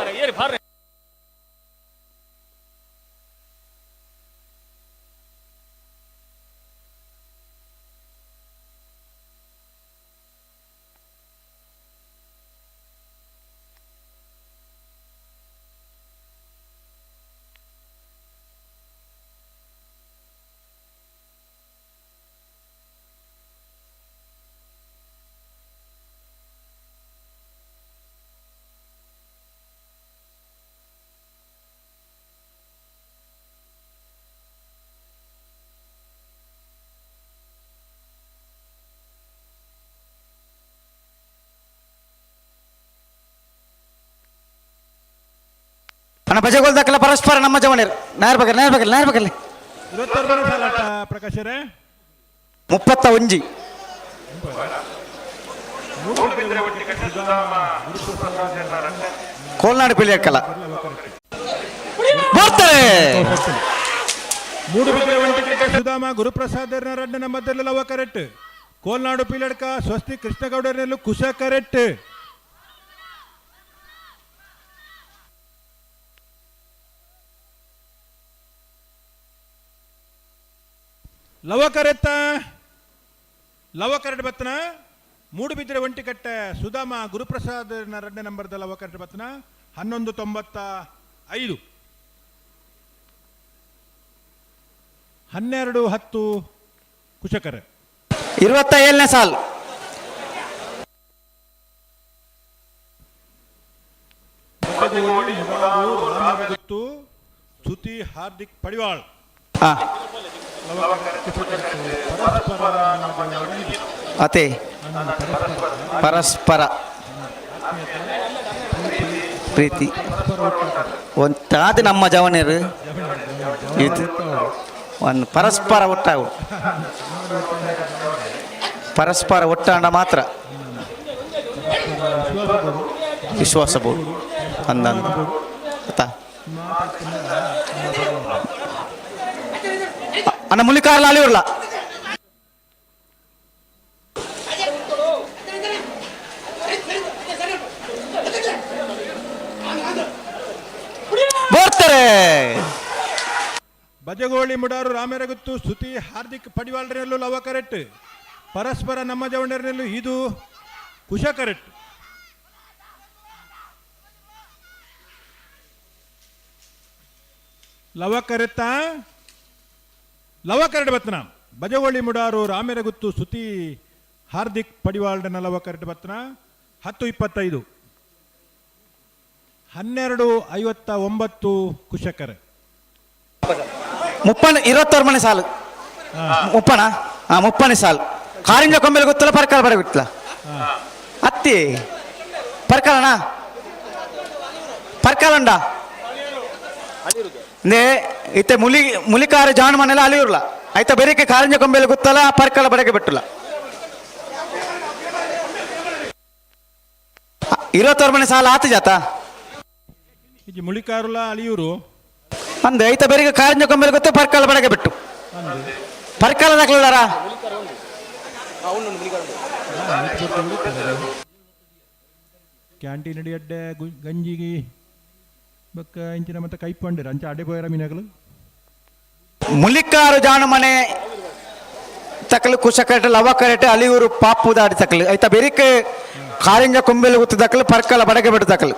ಅಣ್ಣ ಬಜಗೋಲ್ ದಾಖಲ ಪರಸ್ಪರ ನಮ್ಮ ಜವನಿರು ನೇರ ಬೇಕಲ್ಲ ನೇರ ಬೇಕಲ್ಲ ನೇರ ಬೇಕಲ್ಲಿ. 26ನೇ ಸಾಲ ಪ್ರಕಾಶರೇ. 31. ಕೋಲ್ನಾಡು ಪಿಲಿಯಕ್ಕಲ್ಲ ಬರ್ತಾರೆ. ಮೂಡುಬಿದಿರೆ ಸುಧಾಮ ಗುರುಪ್ರಸಾದ್ ರಡ್ಡ ನಂಬರ್ದಲ್ಲಿ ಲವ ಕರೆಕ್ಟ್ ಕೋಲ್ನಾಡು ಪೀಲಡ್ಕ ಸ್ವಸ್ತಿ ಕೃಷ್ಣಗೌಡರಲ್ಲೂ ಕುಶ ಕರೆಕ್ಟ್ ಲವ ಕರೆತ್ತ ಲವ ಕರೆಟ್ ಬತ್ತನ ಮೂಡುಬಿದ್ರೆ ಒಂಟಿಕಟ್ಟೆ ಸುಧಾಮ ಗುರುಪ್ರಸಾದ್ ರಡ್ಡ ನಂಬರ್ದ ಲವ ಕರೆಟ್ ಬತ್ತನ 11.95. 12.10 ಕುಶಕರೆ. 27ನೇ ಸಾಲ್. ಸುತಿ ಹಾರ್ದಿಕ್ ಪಡಿವಾಳ್. ಹಾ. ಅತೆ ಪರಸ್ಪರ ಪ್ರೀತಿ ಒಂತಾದ ನಮ್ಮ ಜವನರು ಇದು ಒಂದು ಪರಸ್ಪರ ಒಟ್ಟಾಗು, ಪರಸ್ಪರ ಒಟ್ಟಾಂಡ ಮಾತ್ರ ವಿಶ್ವಾಸ ಬೋದು ಅಂದಂದು ಆತಾ. ಅಣ್ಣ ಮುಲಿಕಾರ್ಲ ಅಲಿಯುರ್ಲ ಬರ್ತಾರೆ. ಬಜಗೋಳಿ ಮುಡಾರು ರಾಮರಗುತ್ತು ಸ್ತುತಿ ಹಾರ್ದಿಕ್ ಪಡಿವಾಳ್ರಲ್ಲೂ ಲವ ಕರೆಕ್ಟ್. ಪರಸ್ಪರ ನಮ್ಮ ಜವಣರಲ್ಲೂ ಇದು ಕುಶ ಕರೆಕ್ಟ್. ಲವ ಕರೆತ್ತ ಲವ ಕರೆಡ್ ಬತ್ನ ಬಜಗೋಳಿ ಮುಡಾರು ರಾಮರಗುತ್ತು ಸ್ತುತಿ ಹಾರ್ದಿಕ್ ಪಡಿವಾಳ್ರನ ಲವ ಕರೆಕ್ಟ್ ಬತ್ನ. 10.25. 12.59 ಕುಶಕರೆ. ಮುಪ್ಪನ 26 ಮನೆ ಸಾಲು ಮುಪ್ಪಣ. ಹಾ, ಮುಪ್ಪನೇ ಸಾಲು. ಕಾರಿಂಜ ಕೊಂಬೆಲೆ ಗೊತ್ತಲ್ಲ, ಪರ್ಕಳ ಬರ ಗೊತ್ತಲ್ಲ. ಅತ್ತಿ ಪರ್ಕಳಣ ಪರ್ಕಲಂಡ ನೇ ಇತ್ತೆ ಮುಲಿ ಮುಲಿಕಾರ ಜಾನು ಮನೆಲ್ಲ ಅಲಿಯುರ್ಲ ಆಯ್ತಾ. ಬೇರೆಕೆ ಕಾರಿಂಜ ಕೊಂಬೆಲೆ ಗೊತ್ತಲ್ಲ, ಪರ್ಕಳ ಬಡಗೆ ಬಿಟ್ಟಲ್ಲ. 26 ಮನೆ ಸಾಲ ಆತು ಜಾತ. ಇಜ್ಜಿ ಮುಳಿಕಾರುಲ ಅಲಿಯೂರು ಅಂದೆ ಐತ ಬೇರೆಗೆ ಕಾರಿಂಜ ಕೊಂಬೆಲೆ ಗೊತ್ತ, ಪರ್ಕಳ ಬಡಗೆ ಬಿಟ್ಟು ಪರ್ಕಳ ದಾಖಲಾರ. ಕ್ಯಾಂಟೀನ್ ಅಡಿ ಅಡ್ಡೆ ಗಂಜಿಗಿ ಬೊಕ್ಕ ಇಂಚಿನ ಮತ್ತೆ ಕೈಪಂಡಿರ ಅಂಚ ಅಡೆ ಪೋಯರ ಮೀನಗಲು. ಮುಲಿಕಾರು ಜಾನು ಮನೆ ತಕಲು ಕುಶಕರೆಟ್ ಲವ ಕರೆಟ್ ಅಲಿಯೂರು ಪಾಪು ದಾಡಿ ತಕಲು ಐತ. ಬೆರಿಕೆ ಕಾರಿಂಜ ಕೊಂಬೆಲೆ ಗೊತ್ತು ದಕ್ಕಲು, ಪರ್ಕಳ ಬಡಗೆ ಬಿಟ್ಟು ದಕ್ಕಲು.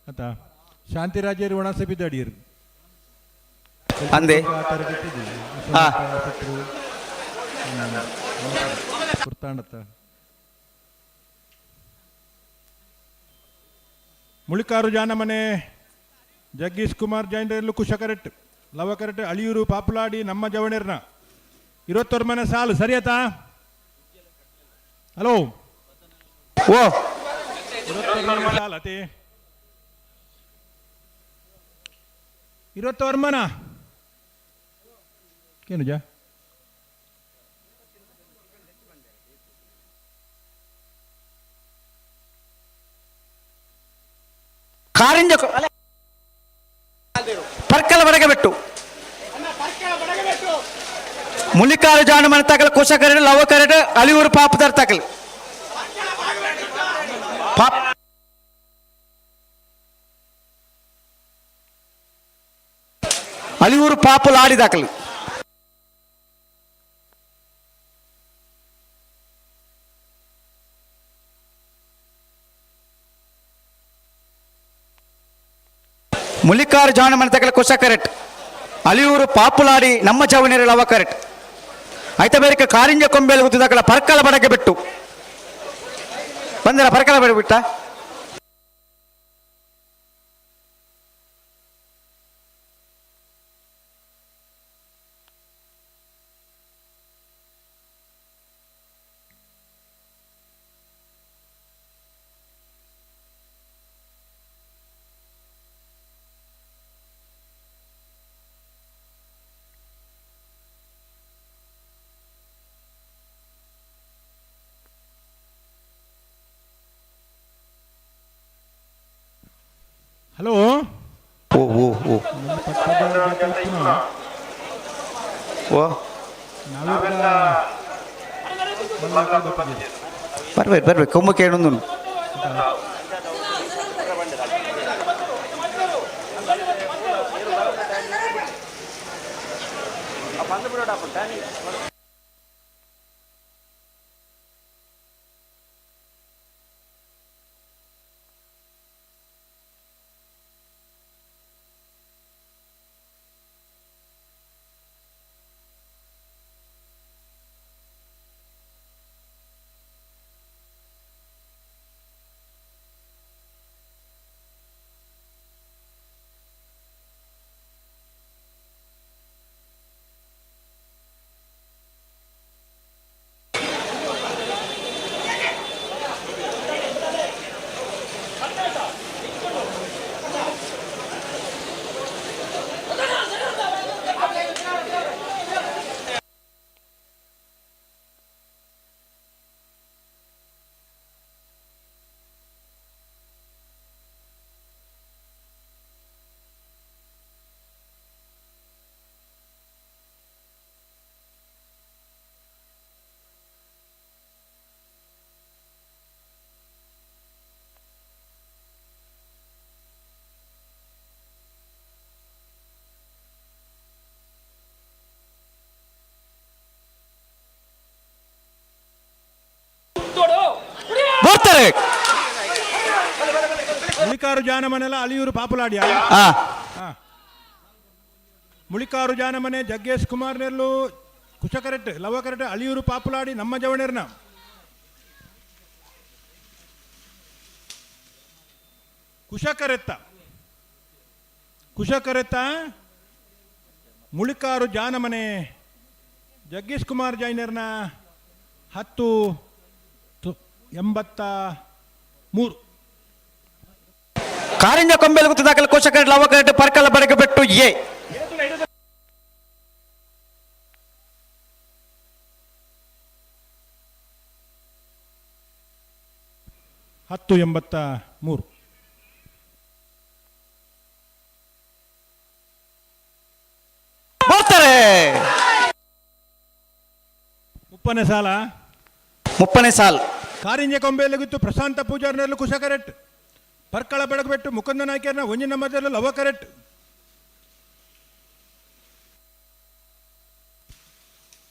ಆತ ಶಾಂತಿರಾಜರು ಒಣಸೆ ಬಿದ್ದಾಡಿಯರು. ಅಂದೆ. ಹಾ. ಕುರ್ತಾಂಡತ್ತ ಮುಳಿಕಾರು ಜಾನಮನೆ ಜಗ್ಗೀಶ್ ಕುಮಾರ್ ಜೈನರಲ್ಲೂ ಕುಶ ಕರೆಕ್ಟ್ ಲವ ಕರೆಕ್ಟ್ ಅಳಿಯೂರು ಪಾಪುಲಾಡಿ ನಮ್ಮ ಜವಣೆರ್ನ 21 ಮನೆ ಸಾಲು ಸರಿಯಾತಾ? ಹಲೋ. ಓ. 21 ಸಾಲು ಅತಿ 21 ಮನ ಏನು ಜಾ ಕಾರಿಂಜ ಪರ್ಕಲ ಬಡಗೆ ಬಿಟ್ಟು ಮುಲಿಕಾರು ಜಾನು ಮನೆ ತಕಲು ಕುಶ ಕರೆಟ್ ಲವ ಕರೆಟ್ ಅಲಿಯೂರು ಪಾಪದಾರ್ ತಕಲು ಪಾಪ್ ಅಲಿಯೂರು ಪಾಪು ಲಾಡಿ ದಾಖಲು. ಮುಲಿಕಾರು ಜಾನು ಮನೆ ತಕಲು ಕುಶ ಕರೆಟ್ ಅಲಿಯೂರು ಪಾಪುಲಾಡಿ ನಮ್ಮ ಚವಣಿರ ಲವ ಕರೆಟ್ ಆಯ್ತಾ. ಬೇರೆ ಕಾರಿಂಜ ಕೊಂಬೆಲೆ ಗುತ್ತಿದಾಕಲ ಪರ್ಕಲ ಬಡಗೆ ಬಿಟ್ಟು ಬಂದರ ಪರ್ಕಲ ಬಡ ಬಿಟ್ಟ. ಹಲೋ. ಓ ಓ ಓ ಓ ಬರ್ಬೇಕು ಬರ್ಬೇಕು ಕೊಂಬು ಕೇಳೊಂದು. ಮುಳಿಕಾರು ಜಾನಮನೆಲ್ಲ ಅಲಿಯೂರು ಪಾಪುಲಾಡಿಯ. ಆ. ಮುಳಿಕಾರು ಜಾನಮನೆ ಜಗ್ಗೇಶ್ ಕುಮಾರ್ ನೆರ್ಲು ಕುಶಕರೆಟ್ ಲವಕರೆಟ್ ಅಲಿಯೂರು ಪಾಪುಲಾಡಿ ನಮ್ಮ ಜವಣೇರ್ನ. ಕುಶಕರೆತ್ತ ಕುಶಕರೆತ್ತ ಮುಳಿಕಾರು ಜಾನಮನೆ ಜಗ್ಗೇಶ್ ಕುಮಾರ್ ಜೈನರ್ನ 10:83. ಕಾರಿಂಜ ಕೊಂಬೆಲ್ ಗುತ್ತದಾಕಲ್ ಕೋಶಕರೆಟ್ ಲವಕರೆಟ್ ಪರ್ಕಲ ಬಡಕ ಬೆಟ್ಟು ಎ. 10:83. ಬರ್ತಾರೆ. ಮುಪ್ಪನೇ ಸಾಲ. ಮುಪ್ಪನೇ ಸಾಲ್. ಕಾರಿಂಜ ಕೊಂಬೆಯಲ್ಲಿ ಪ್ರಶಾಂತ ಪೂಜಾರ್ನೆಲ್ಲ ಕುಶಕರೆಟ್ ಪರ್ಕಳ ಬೆಳಗುಬೆಟ್ಟು ಮುಕುಂದ ನಾಯ್ಕರ್ನ ಒಂಜಿನ ಮಧ್ಯದಲ್ಲಿ ಲವಕರೆಟ್.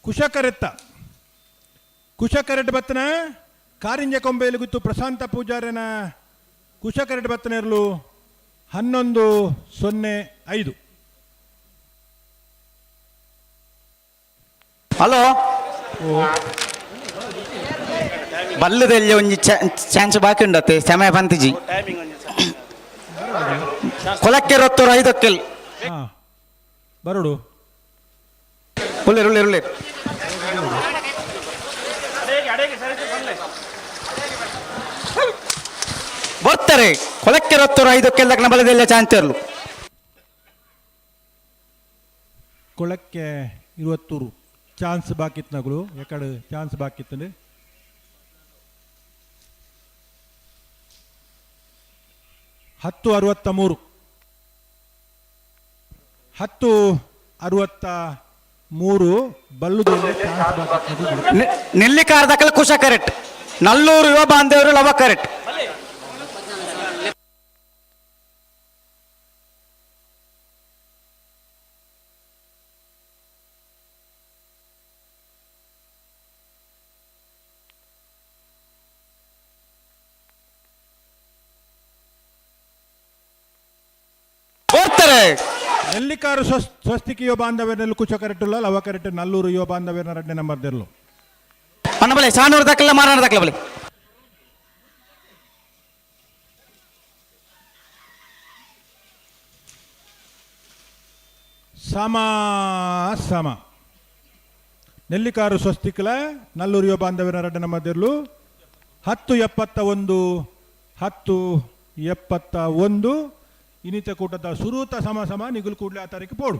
ಕುಶಕರೆತ್ತ ಕುಶಕರೆಟ್ ಬತ್ತನ ಕಾರಿಂಜ ಕೊಂಬೆಯಲ್ಲಿ ಪ್ರಶಾಂತ ಪೂಜಾರನ ಕುಶಕರೆಟ್ ಬತ್ತನೆರ್ಲು 11:05. ಹಲೋ, ಬಲ್ಲದಲ್ಲಿ ಒಂಜಿ ಚಾನ್ಸ್ ಬಾಕಿ ಉಂಡತ್ತೆ ಸಮಯ ಬಂತಿಜಿ. ಕೊಲಕ್ಕೆ ರೊತ್ತೂರು ಐದಕ್ಕೆಲ್. ಬರೋಡು. ಉಳ್ಳೇರು ಉಳ್ಳೇರು ಉಳ್ಳೇರು. ಬರ್ತಾರೆ. ಕೊಲಕ್ಕೆ ರೊತ್ತೂರು ಐದಕ್ಕೆಲ್ ದಕ್ಕನ ಬಲದಲ್ಲೇ ಚಾನ್ಸ್ ಇರಲು. ಕೊಳಕ್ಕೆ ಇರುವತ್ತೂರು ಚಾನ್ಸ್ ಬಾಕಿತ್ನಗಳು ಎಕಡೆ ಚಾನ್ಸ್ ಬಾಕಿತ್ತಂಡು. 10:63. 10:63 ಬಲ್ಲುದಲ್ಲಿ ಚಾನ್ಸ್ ಬಾಕಿತ್ತು. ನೆಲ್ಲಿಕಾರದಕಲ್ ಕುಶ ಕರೆಕ್ಟ್ ನಲ್ಲೂರು ಯುವ ಬಾಂಧವರು ಲವ ಕರೆಕ್ಟ್. ಬರ್ತಾರೆ. ನೆಲ್ಲಿಕಾರು ಸ್ವಸ್ತಿಕ ಯುವ ಬಾಂಧವ್ಯನಲ್ಲಿ ಕುಚ ಕರೆಕ್ಟ್ ಲವ ಕರೆಕ್ಟ್ ನಲ್ಲೂರು ಯುವ ಬಾಂಧವ್ಯನ ಎರಡನೇ ನಂಬರ್ ದೆರ್ಲು. ಅಣ್ಣ ಬಲೆ ಸಾನೂರು ದಾಖಲೆ ಮಾರಾಣ ದಾಖಲೆ ಬಲೆ. ಸಮ ಸಮ ನೆಲ್ಲಿಕಾರು ಸ್ವಸ್ತಿಕಲ ನಲ್ಲೂರು ಯುವ ಬಾಂಧವ್ಯನ ಎರಡನೇ ನಂಬರ್ ದೆರ್ಲು. 10:71. 10:71. ಇನ್ನಿತ ಕೂಟದ ಸುರೂತ ಸಮ ಸಮ ನಿಗುಲು ಕೂಡಲೇ ಆ ತಾರೀಕು ಪೋಡು.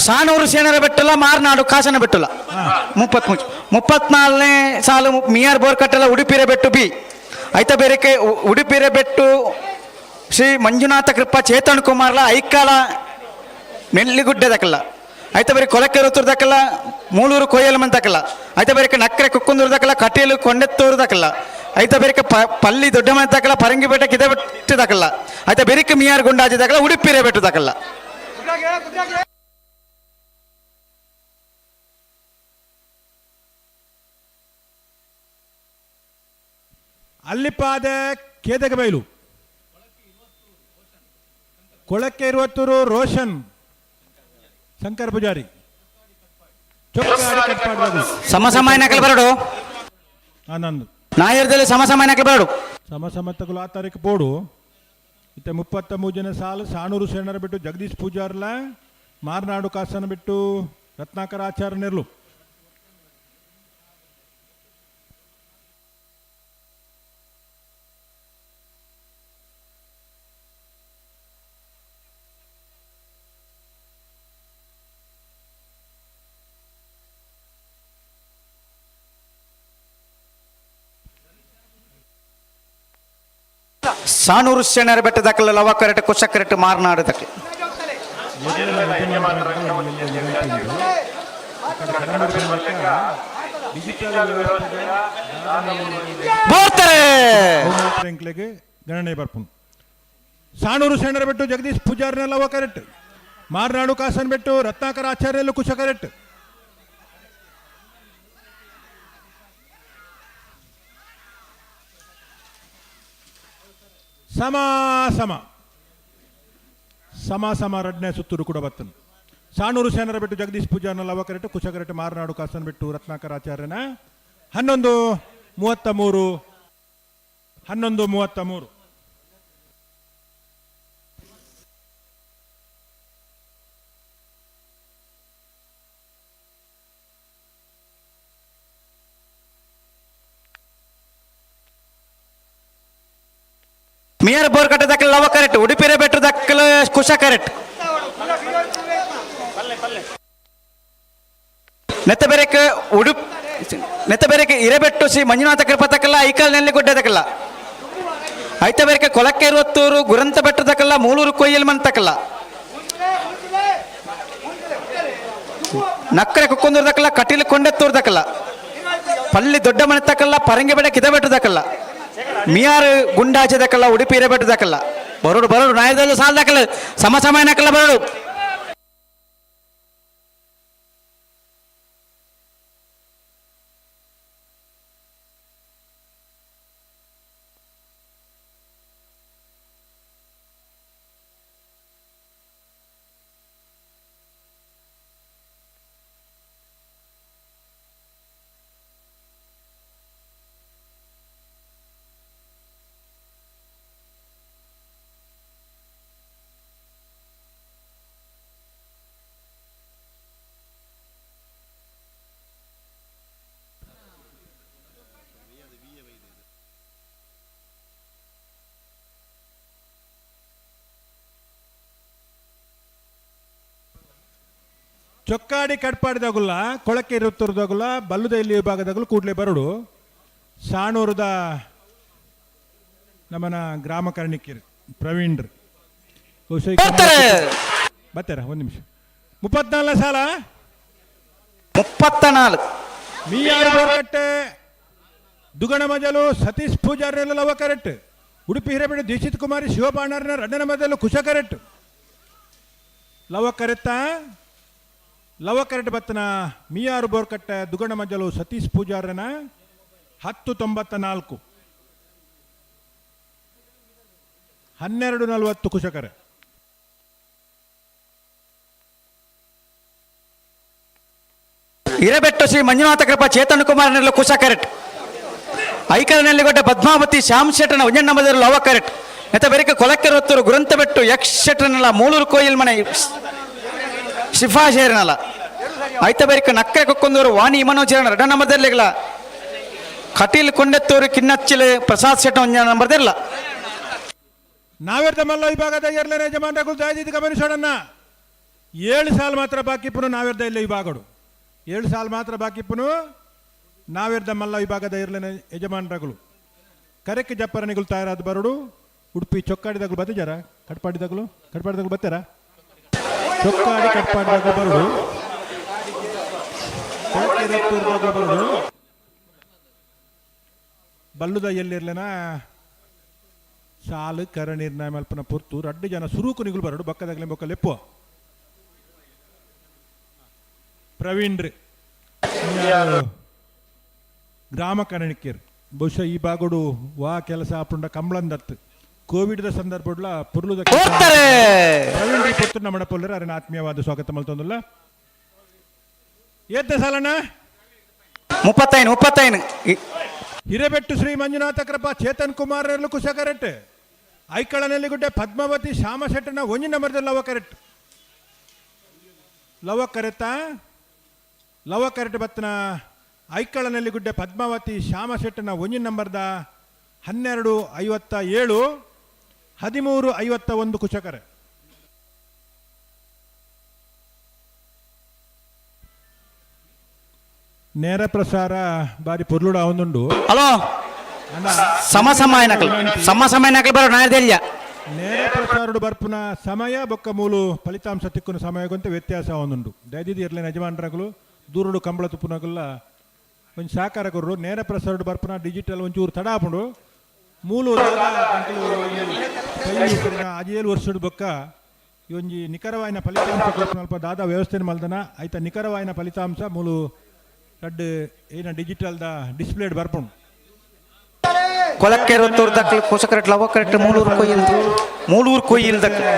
ಸಾನೂರು ಸೇನರ ಬೆಟ್ಟಲ್ಲ ಮಾರ್ನಾಡು ಕಾಸನ ಬೆಟ್ಟಲ್ಲ 33 34ನೇ ಸಾಲು ಮಿಯಾರ್ ಬೋರ್ಕಟ್ಟಲ್ಲ ಉಡುಪಿರ ಬೆಟ್ಟು ಬಿ ಐತ ಬೇರೆಕೆ ಉಡುಪಿರ ಬೆಟ್ಟು ಶ್ರೀ ಮಂಜುನಾಥ ಕೃಪಾ ಚೇತನ್ ಕುಮಾರ್ಲ ಐಕಾಲ ನೆಲ್ಲಿಗುಡ್ಡೆ ದಕ್ಕಲ್ಲ ಐತ ಬೇರೆ ಕೊಲಕೆರೆ ದಕ್ಕಲ್ಲ ಮೂಳೂರು ಕೊಯ್ಯಲ್ ಮಂತಕ್ಕಲ್ಲ ಐತ ಬೇರೆ ನಕ್ಕರೆ ಕುಕ್ಕುಂದೂರು ದಕ್ಕಲ್ಲ ಕಟೀಲು ಕೊಂಡೆತ್ತೂರು ದಕ್ಕಲ್ಲ ಐತ ಬೇರೆ ಪಲ್ಲಿ ದೊಡ್ಡಮನೆ ದಕ್ಕಲ್ಲ ಪರಂಗಿಪೇಟೆ ಕಿದೆಬೆಟ್ಟು ದಕ್ಕಲ್ಲ ಐತ ಬೆರಿಕೆ ಮಿಯಾರ್ ಗುಂಡಾಜಿ ದಕ್ಕಲ್ಲ ಉಡುಪಿರೆ ಬೆಟ್ಟು ದಕ್ಕಲ್ಲ. ಅಲ್ಲಿಪಾದ ಕೇದಗಬೈಲು ಕೊಳಕ್ಕೆ ಇರುವತ್ತೂರು ರೋಷನ್ ಶಂಕರ್ ಪೂಜಾರಿ. ಸಮ ಸಮ ನಕಲು ಬರಡು. ಆನಂದ್ ನಾಯರ್ದಲ್ಲಿ ಸಮ ಸಮ ನಕಲು ಬರಡು. ಸಮ ಸಮತಗಳು ಆ ತಾರೀಕು ಪೋಡು. ಇತ್ತೆ 33 ಜನ ಸಾಲು ಸಾಣೂರು ಶರಣರ ಬಿಟ್ಟು ಜಗದೀಶ್ ಪೂಜಾರ್ಲ ಮಾರ್ನಾಡು ಕಾಸನ ಬಿಟ್ಟು ರತ್ನಾಕರ ಆಚಾರ್ಯ ನೆರ್ಲು. ಸಾನೂರು ಶೆಣರ ಬೆಟ್ಟ ದಕ್ಕಲ ಲವ ಕರೆಟ್ ಕುಶ ಕರೆಟ್ ಮಾರ್ನಾಡು ದಕ್ಕಲ. ಎಂಕ್ಲೆಗ್ ಗಣನೆ ಬರ್ಪುಂಡು. ಸಾಣೂರು ಶೆಣರ ಬೆಟ್ಟು ಜಗದೀಶ್ ಪೂಜಾರ್ನ ಲವ ಕರೆಕ್ಟ್, ಮಾರ್ನಾಡು ಕಾಸನ್ ಬೆಟ್ಟು ರತ್ನಾಕರ ಆಚಾರ್ಯಲು ಕುಶ ಕರೆಕ್ಟ್. ಸಮ ಸಮ ಸಮ ಸಮ ರಡ್ನೇ ಸುತ್ತೂರು ಕೂಡ ಬತ್ತನು. ಸಾಣೂರು ಸೇನರ ಬಿಟ್ಟು ಜಗದೀಶ್ ಪೂಜಾರ್ನ ಲವ ಕರೆಕ್ಟ್, ಕುಶ ಕರೆಕ್ಟ್, ಮಾರನಾಡು ಕಾಸನ್ ಬಿಟ್ಟು ರತ್ನಾಕರ ಆಚಾರ್ಯನ 11:33, 11:33. ಮಿಯರ್ ಬೋರ್ ಕಟ್ಟೆ ದಕ್ಕಲ ಲವ ಕರೆಕ್ಟ್, ಉಡುಪಿರ ಬೆಟ್ಟ ದಕ್ಕಲ ಕುಶ ಕರೆಕ್ಟ್. ನೆತ್ತ ಬೆರೆಕ್ ಉಡುಪ್ ನೆತ್ತ ಬೆರೆಕ್ ಇರಬೆಟ್ಟು ಶ್ರೀ ಮಂಜುನಾಥ ಕೃಪಾ ತಕ್ಕಲ್ಲ ಐಕಲ್ ನೆಲ್ಲಿ ಗುಡ್ಡೆ ತಕ್ಕಲ್ಲ. ಐತ ಬೆರೆಕೆ ಕೊಲಕ್ಕೆ ಇರುವತ್ತೂರು ಗುರಂತ ಬೆಟ್ಟ ತಕ್ಕಲ್ಲ ಮೂಳೂರು ಕೊಯ್ಯಲ್ ಮನ್ ತಕ್ಕಲ್ಲ. ನಕ್ಕರೆ ಕುಕ್ಕೊಂದೂರು ತಕ್ಕಲ್ಲ ಕಟೀಲು ಕೊಂಡೆತ್ತೂರು ತಕ್ಕಲ್ಲ. ಪಲ್ಲಿ ದೊಡ್ಡ ಮನೆ ತಕ್ಕಲ್ಲ ಪರಂಗಿ ಬೆಡ ಕಿದ ಬೆಟ್ಟ ತಕ್ಕಲ್ಲ. ಮಿಯಾರು ಗುಂಡಾಚೆ ದಕ್ಕಲ್ಲ ಉಡುಪಿ ಇರಬೆಟ್ಟು ದಕ್ಕಲ್ಲ. ಬರೋಡು ಬರೋಡು ನಾಯದಲ್ಲಿ ಸಾಲ ದಕ್ಕಲ್ಲ ಸಮ ಸಮಯ ನಕ್ಕಲ್ಲ ಬರೋಡು. ಚೊಕ್ಕಾಡಿ ಕಟ್ಪಾಡಿದಾಗುಲ್ಲ ಕೊಳಕೆ ಇರುತ್ತಿರುದಾಗುಲ್ಲ ಬಲ್ಲುದ ಇಲ್ಲಿ ವಿಭಾಗದಾಗಲು ಕೂಡಲೇ ಬರಡು. ಸಾಣೂರದ ನಮ್ಮನ ಗ್ರಾಮ ಕರ್ಣಿಕಿರ್ ಪ್ರವೀಣ್ರು ಬರ್ತಾರ. ಒಂದು ನಿಮಿಷ. 34 ಸಾಲ 34. ಮಿಯಾರು ಬೋರ್ಕಟ್ಟೆ ದುಗಣ ಮಜಲು ಸತೀಶ್ ಪೂಜಾರಿ ಲವ ಕರೆಕ್ಟ್, ಉಡುಪಿ ಹಿರೇಬೇಡು ದೀಕ್ಷಿತ್ ಕುಮಾರಿ ಶಿವಬಾಣರ್ನ ರಡ್ಡನ ಮಜಲು ಕುಶ ಕರೆಕ್ಟ್. ಲವ ಕರೆತ್ತ ಲವ ಕರೆಕ್ಟ್ ಬತ್ತನ ಮಿಯಾರು ಬೋರ್ಕಟ್ಟೆ ದುಗಣ ಮಜಲು ಸತೀಶ್ ಪೂಜಾರನ 10:94, 12:40 ಕುಶಕರೆ. ಹಿರೇಬೆಟ್ಟು ಶ್ರೀ ಮಂಜುನಾಥ ಕೃಪಾ ಚೇತನ್ ಕುಮಾರ್ ನೆಲ್ಲ ಕುಶ ಕರೆಕ್ಟ್. ಐಕಲ್ನಲ್ಲಿಗೊಡ್ಡ ಪದ್ಮಾವತಿ ಶ್ಯಾಮ್ ಶೆಟ್ಟನ ಒಂಜಣ್ಣ ಮದರು ಲವ ಕರೆಕ್ಟ್. ನೆತ್ತ ಬೆರಿಕ ಕೊಲಕ್ಕೆ ಹೊತ್ತೂರು ಗುರಂತ ಬೆಟ್ಟು ಯಕ್ಷ ಶೆಟ್ಟನಲ್ಲ ಮೂಳೂರು ಕೋಯಿಲ್ ಮನೆ ಶಿಫಾ ಶೇರನಲ್ಲ. ಐತ ಬೆರಿಕ ನಕ್ಕರೆ ಕೊಕ್ಕೊಂದೂರು ವಾಣಿ ಮನೋಜರಣ ರಡ ನಂಬರ್ದಿರ್ಲಿಲ್ಲ. ಕಟೀಲ್ ಕೊಂಡೆತ್ತೂರು ಕಿನ್ನಚ್ಚಿಲೆ ಪ್ರಸಾದ್ ಶೆಟ್ಟ ಒಂಜ ನಂಬರ್ದಿರಲ್ಲ. ನಾವೇರ್ದ ಮಲ್ಲ ವಿಭಾಗದ ಎರಡನೇ ಯಜಮಾನರು ದಯದಿದ್ದು ಗಮನಿಸೋಣ. 7 ಸಾಲ ಮಾತ್ರ ಬಾಕಿ ಪುನಃ ನಾವೇರ್ದ ಇಲ್ಲ ವಿಭಾಗಡು. 7 ಸಾಲ ಮಾತ್ರ ಬಾಕಿ ಪುನಃ ನಾವೇರ್ದ ಮಲ್ಲ ವಿಭಾಗದ ಇರ್ಲೇನೆ ಯಜಮಾನರಗಳು. ಕರೆಕ್ ಜಪ್ಪರನಿಗಳು ತಯಾರಾದ ಬರಡು. ಉಡುಪಿ ಚೊಕ್ಕಾಡಿದಾಗಲು ಬತ್ತಿಜಾರ ಕಟ್ಪಾಡಿದಾಗಲು ಕಟ್ಪಾಡಿದಾಗಲು ಬತ್ತಾರ ಚೊಕ್ಕಾಡಿ ಕಟ್ಪಾಡಿದಾಗ ಬರಡು. ಬರಡು ಬಲ್ಲುದ ಎಲ್ಲಿರ್ಲೇನ ಸಾಲು ಕರ ನಿರ್ಣಯ ಮಲ್ಪನ ಪೊರ್ತು ರಡ್ಡು ಜನ ಸುರೂಕು ನಿಗುಲು ಬರಡು ಬಕ್ಕದಾಗಲೇ ಬೊಕ್ಕ ಲೆಪ್ಪು. ಪ್ರವೀಣ್ರಿ ಗ್ರಾಮ ಕರಣಿಕೆರ್ ಬಹುಶಃ ಈ ಭಾಗಡು ವಾ ಕೆಲಸ ಆಪುಂಡ ಕಂಬಳಂದತ್ತು ಕೋವಿಡ್ the ಸಂದರ್ಭಡ್ಲ ಪುರ್ಲುದ ಪ್ರವೀಣ್ ಪೊತ್ತು ನಮ್ಮ ಪೊಲ್ಲರ ಅರಣ ಆತ್ಮೀಯವಾದ ಸ್ವಾಗತ ಮಲ್ತೊಂದುಲ್ಲ. ಏತ ಸಾಲಣ್ಣ 35 35. ಹಿರೇಬೆಟ್ಟು ಶ್ರೀ ಮಂಜುನಾಥ ಕೃಪಾ ಚೇತನ್ ಕುಮಾರ್ ಕುಶ ಕರೆಕ್ಟ್, ಐಕಳನಲ್ಲಿಗುಡ್ಡೆ ಪದ್ಮಾವತಿ ಶ್ಯಾಮ ಶೆಟ್ಟನ ಒಂಜಿ ನಂಬರ್ದ ಲವ ಕರೆಕ್ಟ್. ಲವ ಕರೆತ ಲವ ಕರೆಕ್ಟ್ ಬತ್ತನ ಐಕಳನಲ್ಲಿಗುಡ್ಡೆ ಪದ್ಮಾವತಿ ಶ್ಯಾಮ ಶೆಟ್ಟನ ಒಂಜಿ ನಂಬರ್ದ 12:57, 13:51 ಕುಶಕರೆ. ನೇರ ಪ್ರಸಾರ ಬಾರಿ ಪೊರ್ಲುಡ ಅವನುಂಡು. ಹಲೋ ಸಮ ಸಮ ಏನಕಲ್ ಸಮ ಸಮ ಏನಕಲ್ ಬರೋ ನಾಯರ್ದೆಲ್ಲ. ನೇರ ಪ್ರಸಾರಡು ಬರ್ಪುನ ಸಮಯ ಬೊಕ್ಕ ಮೂಲು ಫಲಿತಾಂಶ ತಿಕ್ಕುನ ಸಮಯಗೊಂತ ವ್ಯತ್ಯಾಸ ಒಂದುಂಡು. ದಯದಿದ್ದು ಇರ್ಲಿ ಯಜಮಾನ್ರಗಳು ದೂರುಡು ಕಂಬಳ ತುಪ್ಪುನಗುಲ್ಲ ಒಂಜಿ ಸಹಕಾರ ಕೊರ್ರು. ನೇರ ಪ್ರಸಾರಡು ಬರ್ಪುನ ಡಿಜಿಟಲ್ ಒಂಚೂರು ತಡ ಆಪುಂಡು. ಮೂಲು ಅಜೇಳು ವರ್ಷಡು ಬೊಕ್ಕ ಈ ಒಂಜಿ ನಿಖರವಾಯಿನ ಫಲಿತಾಂಶ ಕೊರ್ಪುನ ಅಲ್ಪ ದಾದಾ ವ್ಯವಸ್ಥೆ ಮಲ್ದನ ಐತ ನಿಖರವಾಯಿನ ಫಲಿತಾಂಶ ಮೂಲು ರಡ್ಡ್ ಏನ ಡಿಜಿಟಲ್ದ ಡಿಸ್ಪ್ಲೇಡ್ ಬರ್ಪುಂಡು. ಕೊಲಕ್ಕೆರತ್ತೂರು ದಕ್ಕಲು ಕುಸಕರೆಟ್ ಲವಕರೆಟ್ ಮೂಳೂರು ಕೊಯ್ಯಿಲ್ ಮೂಳೂರು ಕೊಯ್ಯಿಲ್ ದಕ್ಕಲು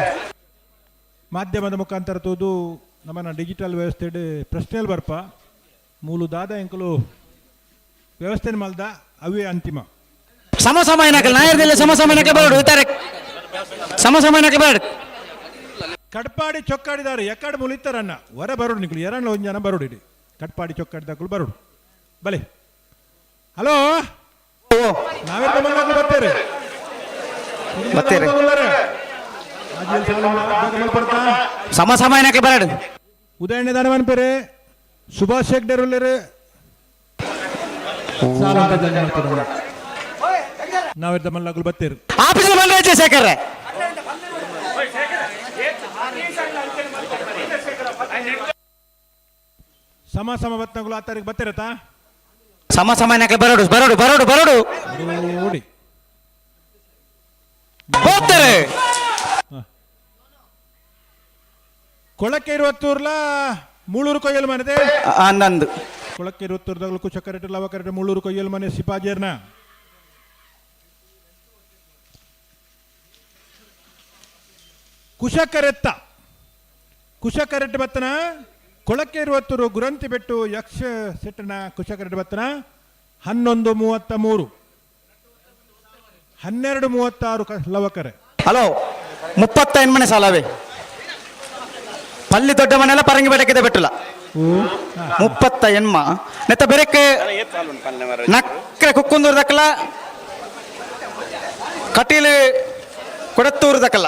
ಮಾಧ್ಯಮದ ಮುಖಾಂತರ ತೂದು ನಮ್ಮನ ಡಿಜಿಟಲ್ ವ್ಯವಸ್ಥೆ ಪ್ರಶ್ನೆಲ್ ಬರ್ಪ ಮೂಲು ದಾದ ಎಂಕಲು ವ್ಯವಸ್ಥೆ ಮಲ್ದ ಅವೇ ಅಂತಿಮ. ಸಮ ಸಮ ಏನಕಲ್ ನಾಯರ್ದೆಲ್ಲ ಸಮ ಸಮ ಏನಕಲ್ ಬರೋಡು ಇತಾರೆ ಸಮ ಸಮ ಏನಕಲ್ ಬರೋಡು. ಕಟ್ಪಾಡಿ ಚೊಕ್ಕಾಡಿದಾರೆ ಎಕ್ಕಡ ಮುಲಿತ್ತಾರನ್ನ ಹೊರ ಬರೋಡು ನಿಕಲು ಎರಣ್ಣ ಒಂಜಿ ಜನ ಬರೋಡು ಇಡಿ ಕಟ್ಪಾಡಿ ಚೊಕ್ಕಾಡಿದಾಕಲು ಬರೋಡು ಬಲೆ. ಹಲೋ ನಾವೆಲ್ಲ ಮಲ್ಲಾಕ್ಲು ಬರ್ತಾರೆ ಬರ್ತೀರಿ. ಸಮ ಸಮ ಏನಕಲ್ ಬರೋಡು. ಉದಯಣ್ಣ ದಾನವನ್ ಪೇರೆ ಸುಭಾಷ್ ಹೆಗ್ಡೆರ್ ಉಲ್ಲೇರು ನಾವೆಲ್ಲ ಮಲ್ಲಾಕ್ಲು ಬರ್ತೀರಿ. ಆಫೀಸ್ ಬಂದ್ರೆ ಶೇಖರ್ ಸಮ ಸಮ ಬತ್ತಗಳು ಆ ತಾರೀಕು ಬರ್ತಿರತ್ತಾ? ಸಮ ಸಮ ಏನಕಲ್ ಬರೋಡು ಬರೋಡು ಬರೋಡು ಬರೋಡು ನೋಡಿ ಹೋಗ್ತಾರೆ. ಕೊಳಕ್ಕೆ ಇರುವತ್ತೂರ್ಲ ಮೂಳೂರು ಕೊಯ್ಯಲ್ ಮನೆದೆ ಅಂದಂದು ಕೊಳಕ್ಕೆ ಇರುವತ್ತೂರ್ದಾಗಲು ಕುಚಕರೆಟ್ ಲವಕರೆಟ್ ಮೂಳೂರು ಕೊಯ್ಯಲ್ ಮನೆ ಸಿಪಾಜೇರ್ನ ಕುಶಕರೆತ್ತ ಕುಶಕರೆಟ್ ಬತ್ತನ ಕೊಳಕ್ಕೆ ಇರುವತ್ತೂರು ಗುರಂತಿ ಬೆಟ್ಟು ಯಕ್ಷ ಸೆಟ್ಟನ ಕುಶಕರೆಟ್ ಬತ್ತನ 11:33 12:36 ಲವಕರೆ. ಹಲೋ 35 ಮನೆ ಸಾಲವೇ ಪಲ್ಲಿ ದೊಡ್ಡ ಮನೆಲ್ಲ ಪರಂಗಿ ಬೆಡಕಿದೆ ಬೆಟ್ಟಲ್ಲ 30 ಎನ್ಮ ನೆತ್ತ ಬೆರಕೆ ನಕ್ರೆ ಕುಕ್ಕುಂದೂರು ದಕ್ಕಲ ಕಟೀಲು ಕೊಡತ್ತೂರು ದಕ್ಕಲ.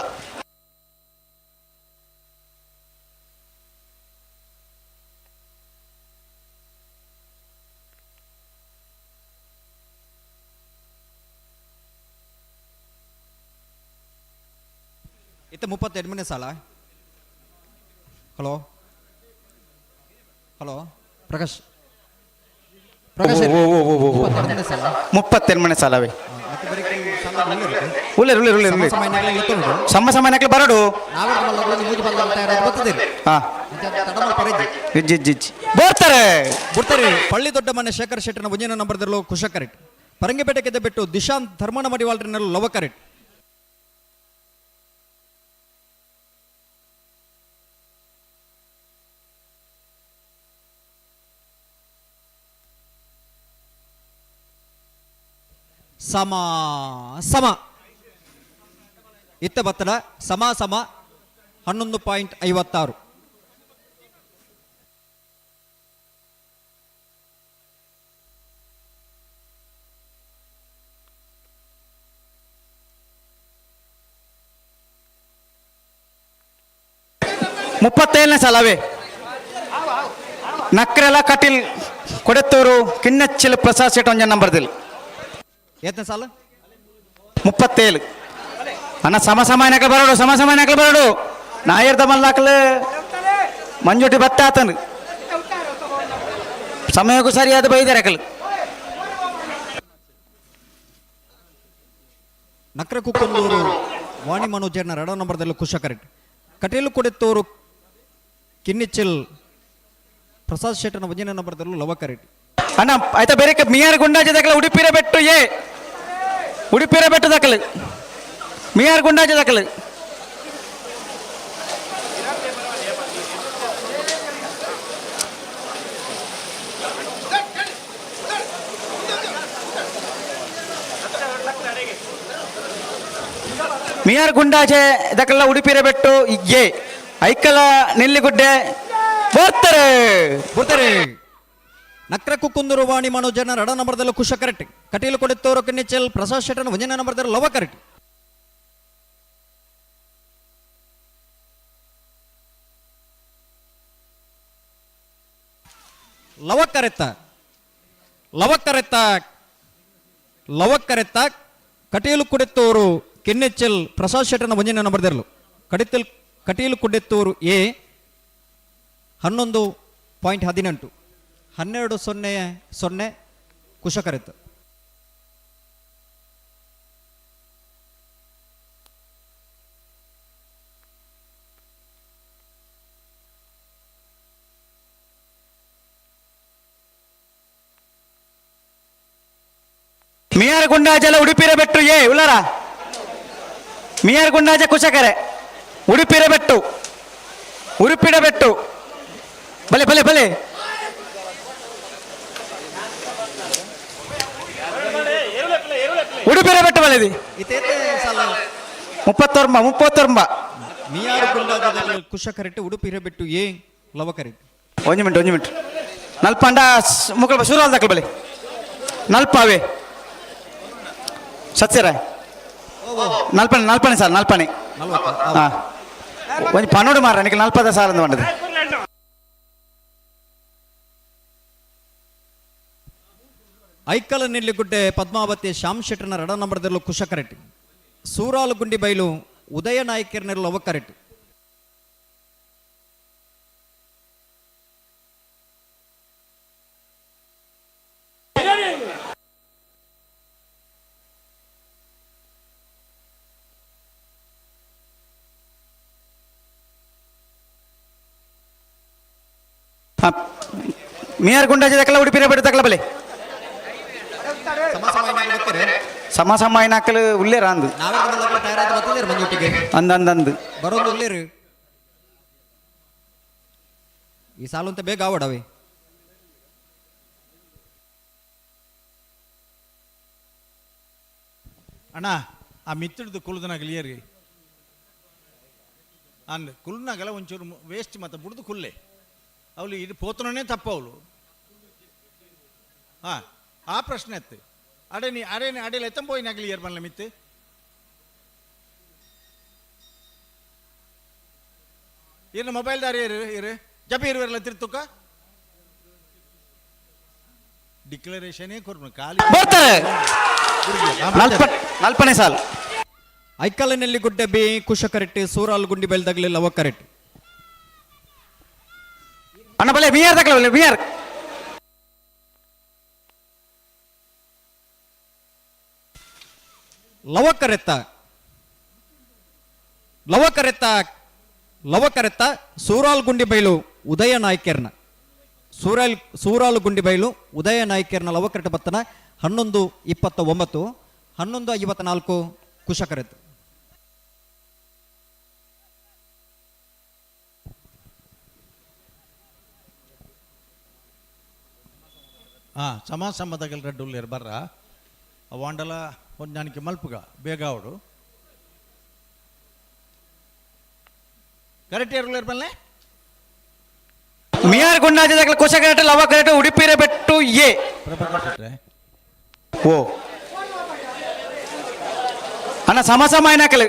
ಇತ್ತ 32 ಮನೆ ಸಾಲ. ಹಲೋ ಹಲೋ ಪ್ರಕಾಶ್ ಪ್ರಕಾಶ್ 32 ಮನೆ ಸಾಲವೇ ಉಲ್ಲೇರು ಉಲ್ಲೇರು ಉಲ್ಲೇರು ಉಲ್ಲೇರು ಸಮ ಸಮ ಬರಡು. ಹಾ ಇಜ್ಜಿ ಇಜ್ಜಿ ಇಜ್ಜಿ ಬರ್ತಾರೆ ಬರ್ತಾರೆ. ಪಳ್ಳಿ ದೊಡ್ಡ ಮನೆ ಶೇಖರ್ ಶೆಟ್ಟನ ಒಂಜಿನ ನಂಬರ್ದಲ್ಲೂ ಕುಶಕರೆಟ್ ಪರಂಗಿಪೇಟೆ ಕೆದ್ದ ಬಿಟ್ಟು ದಿಶಾಂತ್ ಧರ್ಮನ ಮಡಿವಾಳ್ರಿನಲ್ಲೂ ಲವಕರೆಟ್. ಸಮ ಸಮ ಇತ್ತ ಬತ್ತಡ ಸಮ ಸಮ 11.56. 37ನೇ ಸಾಲವೇ ನಕ್ರೆಲ ಕಟೀಲ್ ಕೊಡೆತ್ತೂರು ಕಿನ್ನಚ್ಚಿಲ್ ಪ್ರಸಾದ್ ಶೆಟ್ ಒಂಜ ನಂಬರ್ದಿಲ್. ಎತ್ತನೇ ಸಾಲ? 37. ಅಣ್ಣ ಸಮ ಸಮ ಏನಕಲ್ ಬರೋಡು ಸಮ ಸಮ ಏನಕಲ್ ಬರೋಡು ನಾಯರ್ದ ಮಲ್ಲಾಕಲ್ ಮಂಜುಟಿ ಬತ್ತ ಆತನು ಸಮಯಕ್ಕೂ ಸರಿಯಾದ ಬೈದಾರೆ ಅಕಲ್. ನಕ್ರ ಕುಕ್ಕಂದೂರು ವಾಣಿ ಮನೋಜರ್ನ ಎರಡೋ ನಂಬರ್ದಲ್ಲಿ ಕುಶಕರೆಟ್ ಕಟೀಲು ಕೊಡೆತ್ತೂರು ಕಿನ್ನಿಚ್ಚಿಲ್ ಪ್ರಸಾದ್ ಶೆಟ್ಟನ ಒಂಜನೇ ನಂಬರ್ದಲ್ಲೂ ಲವಕರೆಟ್. ಅಣ್ಣ ಆಯ್ತಾ ಬೇರೆ ಮಿಯಾರ್ ಗುಂಡಾಜೆ ದಾಖಲೆ ಉಡುಪಿರ ಬೆಟ್ಟು ಏ ಉಡುಪಿರ ಬೆಟ್ಟು ದಾಖಲೆ ಮಿಯಾರ್ ಗುಂಡಾಜೆ ದಾಖಲೆ. ಮಿಯಾರ್ ಗುಂಡಾಜೆ ದಕಲ ಉಡುಪಿರ ಬೆಟ್ಟು ಏ ಐಕಲ ನೆಲ್ಲಿಗುಡ್ಡೆ ಬರ್ತಾರೆ ಬರ್ತಾರೆ. ನಕ್ರ ಕುಕ್ಕುಂದೂರು ವಾಣಿ ಮನೋಜನ ಎರಡೋ ನಂಬರ್ದಲ್ಲೂ ಕುಶ ಕರೆಕ್ಟ್ ಕಟೀಲು ಕೊಡೆತ್ತೂರು ಕಿನ್ನಿಚಲ್ ಪ್ರಸಾದ್ ಶೆಟ್ಟನ ಒಂದನೇ ನಂಬರ್ದಲ್ಲಿ ಲವ ಕರೆಕ್ಟ್. ಲವ ಕರೆತ್ತ ಲವ ಕರೆತ್ತ ಲವಕ್ಕರೆತ್ತ ಕಟೀಲು ಕುಡೆತ್ತೂರು ಕೆನ್ನೆಚ್ಚಲ್ ಪ್ರಸಾದ್ ಶೆಟ್ಟನ ಒಂಜನೇ ನಂಬರ್ ದೆರ್ಲು. ಕಡಿತಲ್ ಕಟೀಲು ಕುಡೆತ್ತೂರು ಎ 11.18, 12.00 ಕುಶಕರೆತ್ತ. ಮಿಯಾರ್ ಗುಂಡಾಜಲ ಉಡುಪಿರ ಬೆಟ್ಟು ಏ ಉಳ್ಳಾರ. ಮಿಯಾರ್ ಗುಂಡಾಜ ಕುಶಕರೆ ಉಡುಪಿರ ಬೆಟ್ಟು, ಉಡುಪಿರ ಬೆಟ್ಟು. ಬಲೆ ಬಲೆ ಬಲೆ. ಉಡುಪಿರ ಬೆಟ್ಟು ಬಲೆದಿ. 39 39. ಮಿಯಾರ್ ಗುಂಡಾಜ ಕುಶಕರೆಟ್ಟು ಉಡುಪಿರ ಬೆಟ್ಟು ಎ ಲವಕರೆಟ್ಟು. ಒಂಜಿ ಮಿನಿಟ್ ಒಂಜಿ ಮಿನಿಟ್. ನಲ್ಪಂಡ ಮುಕ್ಕಳ ಶುರು ದಾಖಲು ಬಲೆ ನಲ್ಪಾವೆ ಸತ್ಯರಾಯ್. ನಲ್ಪನೆ ನಲ್ಪನೆ ಸಾರ್ ನಲ್ಪನೆ. ಹಾಂ ಒಂಜಿ ಪನ್ನೊಂಡು ಮಾರ ನಿಖಲ್ ನಲ್ಪದ ಸಾರ್ ಅಂತ ಬಂದது. ಐಕಲ ನೆಲ್ಲಿಗುಡ್ಡೆ ಪದ್ಮಾವತಿ ಶ್ಯಾಮ್ ಶೆಟ್ಟರ್ನ ರಡ ನಂಬರ್ದಲ್ಲೂ ಕುಶಕರೆಟ್ಟಿ. ಸೂರಾಲುಗುಂಡಿ ಬೈಲು ಉದಯ ನಾಯಕರ್ನೆಲ್ಲ ಲವಕರೆಟ್ಟಿ. ಮಿಯಾರ್ ಗುಂಡಾಜಿ ದಕ್ಕಲ ಉಡುಪಿರ ಬೆಟ್ಟು ದಕ್ಕಲ ಬಲೆ. ಸಮ ಸಮ ಐನಾಕಲು ಉಲ್ಲೇರ ಅಂದು ಅಂದ ಅಂದ ಅಂದು ಬರೋದು ಉಲ್ಲೇರು. ಈ ಸಾಲು ಅಂತ ಬೇಗ ಆವಡವೆ. ಅಣ್ಣ ಆ ಮಿತ್ತಿಡ್ದು ಕುಲ್ದನಾಗಲಿ ಅಂದ್ ಕುಲ್ನಾಗಲ್ಲ ಒಂಚೂರು ವೇಸ್ಟ್ ಮತ್ತೆ ಬುಡ್ದು ಕುಲ್ಲೆ ಅವಳು ಇದು ಪೋತನೇ ತಪ್ಪು ಅವಳು. ಹಾಂ ಆ ಪ್ರಶ್ನೆ ಅತ್ತು ಅಡೆ ನೀ ಅಡೆ ಅಡೆಯಲ್ಲಿ ಎತ್ತಂಬೋಯಿನಾಗಲಿ ಏರ್ ಬಲ್ಲ ಮಿತ್ತು ಇರು ಮೊಬೈಲ್ ದಾರಿ ಇರು ಇರು ಜಪ ಇರುವಲ್ಲ ತಿರ್ತುಕ ಡಿಕ್ಲರೇಷನೇ ಕೊರ್ನು ಖಾಲಿ ಬರ್ತಾರೆ. ನಲ್ಪನೆ ಸಾಲು. ಐಕಲನೆಲ್ಲಿ ಗುಡ್ಡೆ ಬಿ ಕುಶಕರೆಟ್ಟಿ ಸೂರಾಲ್ ಗುಂಡಿ ಬೆಲ್ದಗ್ಲಿ ಲವಕರೆಟ್ಟಿ. ಅಣ್ಣ ಬಲೆ ಬಿಆರ್ ದಕ್ಕಲ ಬಲೆ ಬಿಆರ್. ಲವಕರೆತ್ತ ಲವಕರೆತ್ತ ಲವಕರೆತ್ತ ಸೂರಾಲ್ ಗುಂಡಿ ಬೈಲು ಉದಯ ನಾಯ್ಕೆರ್ನ ಸೂರಾಲ್ ಗುಂಡಿ ಬೈಲು ಉದಯ ನಾಯ್ಕೆರ್ನ ಲವಕರೆಟ್ಟ ಬತ್ತನ 11.29, 11.54 ಕುಶಕರೆತ್ತ. ಹಾಂ ಸಮ ಸಮದಗಲ್ ರಡ್ಡುಲ್ಲೇರು ಬರ್ರ ವಾಂಡಲ ಹೊಂದಾಣಿಕೆ ಮಲ್ಪುಗ ಬೇಗ ಅವಡು ಕರೆಕ್ಟ್ ಏರುಲೇರು ಬಲ್ಲೆ. ಮಿಯಾರ್ ಗುಂಡಾಜಿ ದಕ್ಕಲ ಕುಶಕರೆಟ್ಟು ಲವಕರೆಟ್ಟು ಉಡುಪಿರ ಬೆಟ್ಟು ಎ. ಓ ಅಣ್ಣ ಸಮ ಸಮ ಐನಾಕಲು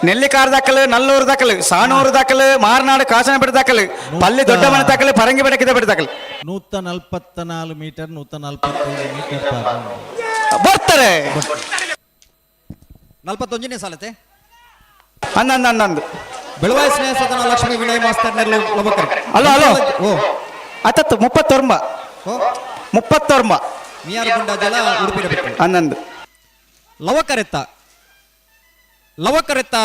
ನೆಲ್ಲಿಕಾರ ದಾಖಲು, ನಲ್ಲೂರು ದಾಖಲು, ಸಾನೂರು ದಾಖಲು, ಮಾರನಾಡು ಕಾಸನಪೇಟೆ ದಾಖಲು, ಪಲ್ಲಿ ದೊಡ್ಡ ಮನೆ ದಾಖಲು, ಪರಂಗಿ ಬೆಟ್ಟಕ್ಕಿದ ಬೆಟ್ಟ ದಾಖಲು. 144 ಮೀಟರ್, 145 ಮೀಟರ್ ಬರ್ತಾರೆ. 41ನೇ ಸಾಲತೆ. ಅಂದ ಅಂದ ಅಂದ ಅಂದು. ಬೆಳವಾಯಿ ಸ್ನೇಹ ಸದನ ಲಕ್ಷ್ಮೀ ವಿನಯ್ ಮಾಸ್ತರ್ ನೆರಳು ಲವಕರ್. Hello hello. ಓ. ಅತ್ತತ್ತು 39. ಓ. 39. ಮಿಯಾರ್ ಗುಂಡಾಜಲ ಉಡುಪಿ ಬಿಟ್ಟು. 11. ಲವಕರೆತ್ತ ಲವಕರೆತ್ತ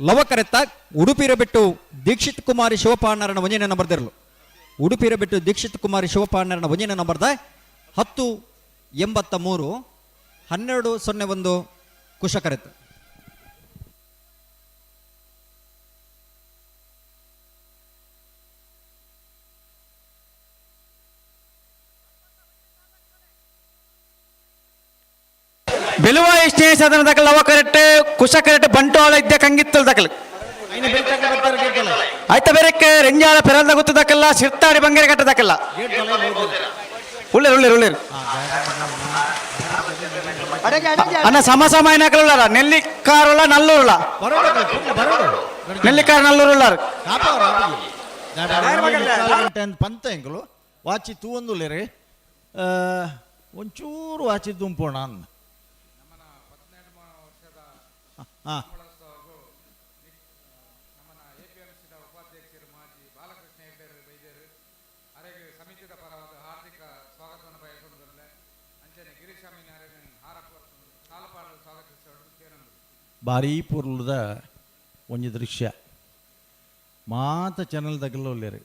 ಲವಕರೆತ್ತ ಉಡುಪಿರ ಬಿಟ್ಟು ದೀಕ್ಷಿತ್ ಕುಮಾರಿ ಶಿವಪಾಣರನ ಒಂಜನೇ ನಂಬರ್ ದಿರಲು. ಉಡುಪಿರ ಬಿಟ್ಟು ದೀಕ್ಷಿತ್ ಕುಮಾರಿ ಶಿವಪಾಣರನ ಒಂಜನೇ ನಂಬರ್ದ 10.83 12.01 ಕುಶಕರೆತ್ತ. ಬೆಲುವಾಯಿ ಸ್ನೇಹ ಸದನ ದಾಖಲು ಲವಕರೆಟ್ ಕುಶಕರೆಟ್ ಬಂಟೋಳ ಇದ್ದ ಕಂಗಿತ್ತಲ್ ದಾಖಲು. ಆಯ್ತಾ ಬೇರೆಕ್ಕೆ ರೆಂಜಾಳ ಪೆರಲ್ದ ಗುತ್ತು ದಾಖಲ್ಲ ಸಿರ್ತಾಡಿ ಬಂಗೇರಿ ಕಟ್ಟ ದಾಖಲ್ಲ. ಉಳ್ಳೇರು ಉಳ್ಳೇರು ಉಳ್ಳೇರು. ಅಣ್ಣ ಸಮ ಸಮ ಏನಾಕಲ್ಲ ನೆಲ್ಲಿಕಾರುള്ള ನಲ್ಲೂರುಳ್ಳ ನೆಲ್ಲಿಕಾರ ನಲ್ಲೂರುಳ್ಳಾರು. ಗಂಟೆ ಪಂತ ಎಂಕುಲು ವಾಚಿ ತೂವೊಂದುಲ್ಲೇರಿ. ಒಂಚೂರು ಆಚೆ ದುಂಪೋಣ ಅನ್ನ. ಹಾಂ, ಭಾರೀ ಪೊರ್ಲುದ ಒಂಜಿ ದೃಶ್ಯ. ಮಾತ ಚಾನಲ್ ದಗಲು ಉಲ್ಲೆರ್.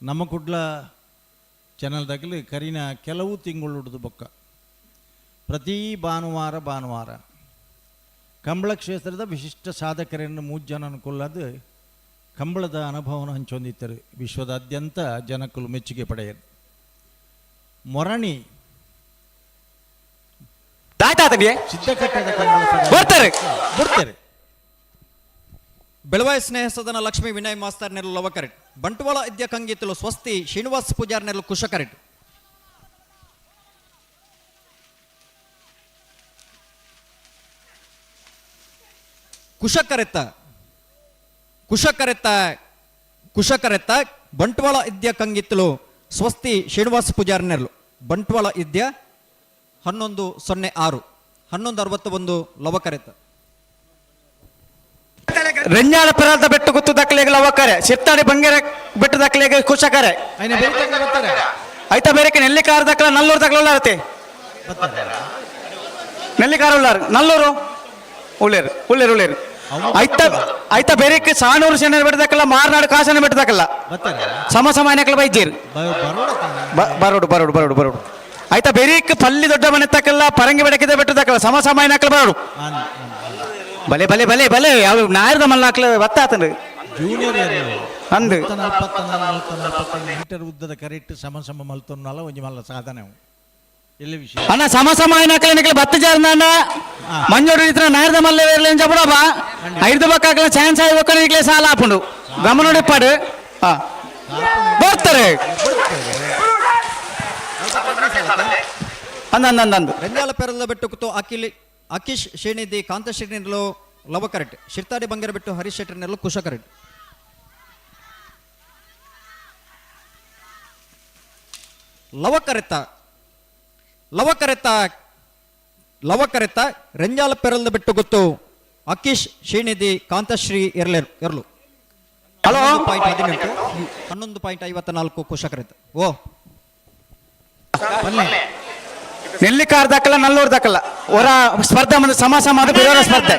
ನಮ್ಮ ಕುಡ್ಲ ಚಾನಲ್ ದಗಲು ಕರಿನ ಕೆಲವು ತಿಂಗಳು ಬೊಕ್ಕ ಪ್ರತಿ ಭಾನುವಾರ ಭಾನುವಾರ ಕಂಬಳ ಕ್ಷೇತ್ರದ ವಿಶಿಷ್ಟ ಸಾಧಕರನ್ನು ಮೂರು ಜನ ಅನುಕೂಲದ ಕಂಬಳದ ಅನುಭವನ ಹಂಚೊಂದಿತ್ತರು. ವಿಶ್ವದಾದ್ಯಂತ ಜನಕ್ಕಲು ಮೆಚ್ಚುಗೆ ಪಡೆಯರು. ಮೊರಣಿ ಸಿದ್ಧಕಟ್ಟದ ಕಂಬಳ ಬರ್ತಾರೆ. ಬರ್ತಾರೆ. ಬೆಳವಾಯ ಸ್ನೇಹ ಸದನ ಲಕ್ಷ್ಮೀ ವಿನಯ್ ಮಾಸ್ತರ್ ನೆರಳು ಲವಕರೆಟ್. ಬಂಟ್ವಾಳ ಇದ್ಯ ಕಂಗೀತಲು ಸ್ವಸ್ತಿ ಶ್ರೀನಿವಾಸ್ ಪೂಜಾರ್ ನೆರಳು ಕುಶಕರೆಟ್. ಕುಶಕರೆತ್ತ ಕುಶಕರೆತ್ತ ಕುಶಕರೆತ್ತ ಬಂಟ್ವಾಳ ಇದ್ಯ ಕಂಗಿತ್ತಲು ಸ್ವಸ್ತಿ ಶ್ರೀನಿವಾಸ್ ಪೂಜಾರ್ ನೆರಳು. ಬಂಟ್ವಾಳ ಇದ್ಯ 11:06 11:61 ಲವಕರೆತ್ತ. ರೆಂಜಾಳ ಪೆರಾಲ್ದ ಬೆಟ್ಟು ಗುತ್ತು ದಾಖಲೆಗೆ ಲವಕರೆ. ಸಿರ್ತಾಡಿ ಬಂಗೇರ ಬೆಟ್ಟು ದಾಖಲೆಗೆ ಕುಶಕರೆ. ಆಯ್ತಾ ಬೇರೆ ನೆಲ್ಲಿಕಾರ ದಾಖಲ ನಲ್ಲೂರು ದಾಖಲೆ ಉಳ್ಳಾರತೆ. ನೆಲ್ಲಿಕಾರ ಉಳ್ಳಾರು ನಲ್ಲೂರು ಉಳ್ಳೇರು ಉಳ್ಳೇರು ಉಳ್ಳೇರು. ಆಯ್ತಾ ಆಯ್ತಾ ಬೇರೆ ಸಾಣೂರು ಶೆಣ್ಣೆ ಬೆಟ್ಟ ದಾಖಲ ಮಾರ್ನಾಡು ಕಾಸನ ಬೆಟ್ಟ ದಾಖಲ ಸಮ ಸಮ ಎನಕಲ ಬೈಜೇರು ಬರೋಡು ಬರೋಡು ಬರೋಡು ಬರೋಡು. ಆಯ್ತಾ ಬೇರೆ ಪಲ್ಲಿ ದೊಡ್ಡ ಮನೆ ತಕ್ಕಲ್ಲ ಪರಂಗಿ ಬೆಡಕಿದ ಬೆಟ್ಟ ದಾಖಲ ಸಮ ಸಮ ಎನಕಲ ಬರೋಡು. ಬಲೆ ಬಲೆ ಬಲೆ ಬಲೆ ಯಾವ ನಾಯರ್ದ ಮಲ್ನಾಕ್ಲ ಬತ್ತಾತನು ಜೂನಿಯರ್ ಅಂದು 44 ಮೀಟರ್ ಉದ್ದದ ಕರೆಕ್ಟ್ ಸಮ ಸಮ ಮಲ್ತೊನ್ನಲ ಒಂಜಿ ಮಲ್ಲ ಸಾಧನೆ ಅವು. ಎಲ್ಲಿ ವಿಷಯ ಅಣ್ಣ ಸಮ ಸಮ ಎನಕಲ ಎನಕಲ ಬತ್ತ ಜಾರ್ನ ಮಂಜೋಡು ಇತ್ರ ನಾಯರ್ದ ಮಲ್ಲೆ వేర్లేం చెప్పడబా ಐದು ಬಕ್ಕಾಕಲ ಚಾನ್ಸ್ ಆಯ್ಬೇಕು ಈಗಲೇ ಸಾಲ ಆಪುಂಡು ಗಮನ ಇಪ್ಪಾಡು. ಬರ್ತಾರೆ ಅಂದ ಅಂದ ಅಂದ ಅಂದು. ರೆಂಜಾಲ ಪೆರಲ್ದ ಬೆಟ್ಟುಕುತು ಅಖಿಲ್ ಅಖಿಶ್ ಶ್ರೇಣಿದಿ ಕಾಂತ ಶ್ರೇಣಿಲು ಲವಕರೆಟ್. ಶಿರ್ತಾಡಿ ಬಂಗೇರ ಬೆಟ್ಟು ಹರೀಶ್ ಶೆಟ್ಟರ್ ನೆರಳು ಕುಶಕರೆಟ್. ಲವಕರೆತ್ತ ಲವಕರೆತ್ತ ಲವಕರೆತ್ತ ರೆಂಜಾಲ ಪೆರಲ್ದ ಬೆಟ್ಟು ಗೊತ್ತು ಅಖಿಶ್ ಶ್ರೀನಿಧಿ ಕಾಂತಶ್ರೀ ಎರ್ಲೆರ್ ಎರ್ಲು. ಹಲೋ. 11.18 11.54 ಕುಶಕರೆತ್ತ. ಓ ನೆಲ್ಲಿಕಾರ ದಾಖಲ ನಲ್ಲೂರು ದಾಖಲ ಹೊರ ಸ್ಪರ್ಧೆ ಮಂದು ಸಮ ಸಮ ಅದು ಬೇರೆ ಸ್ಪರ್ಧೆ.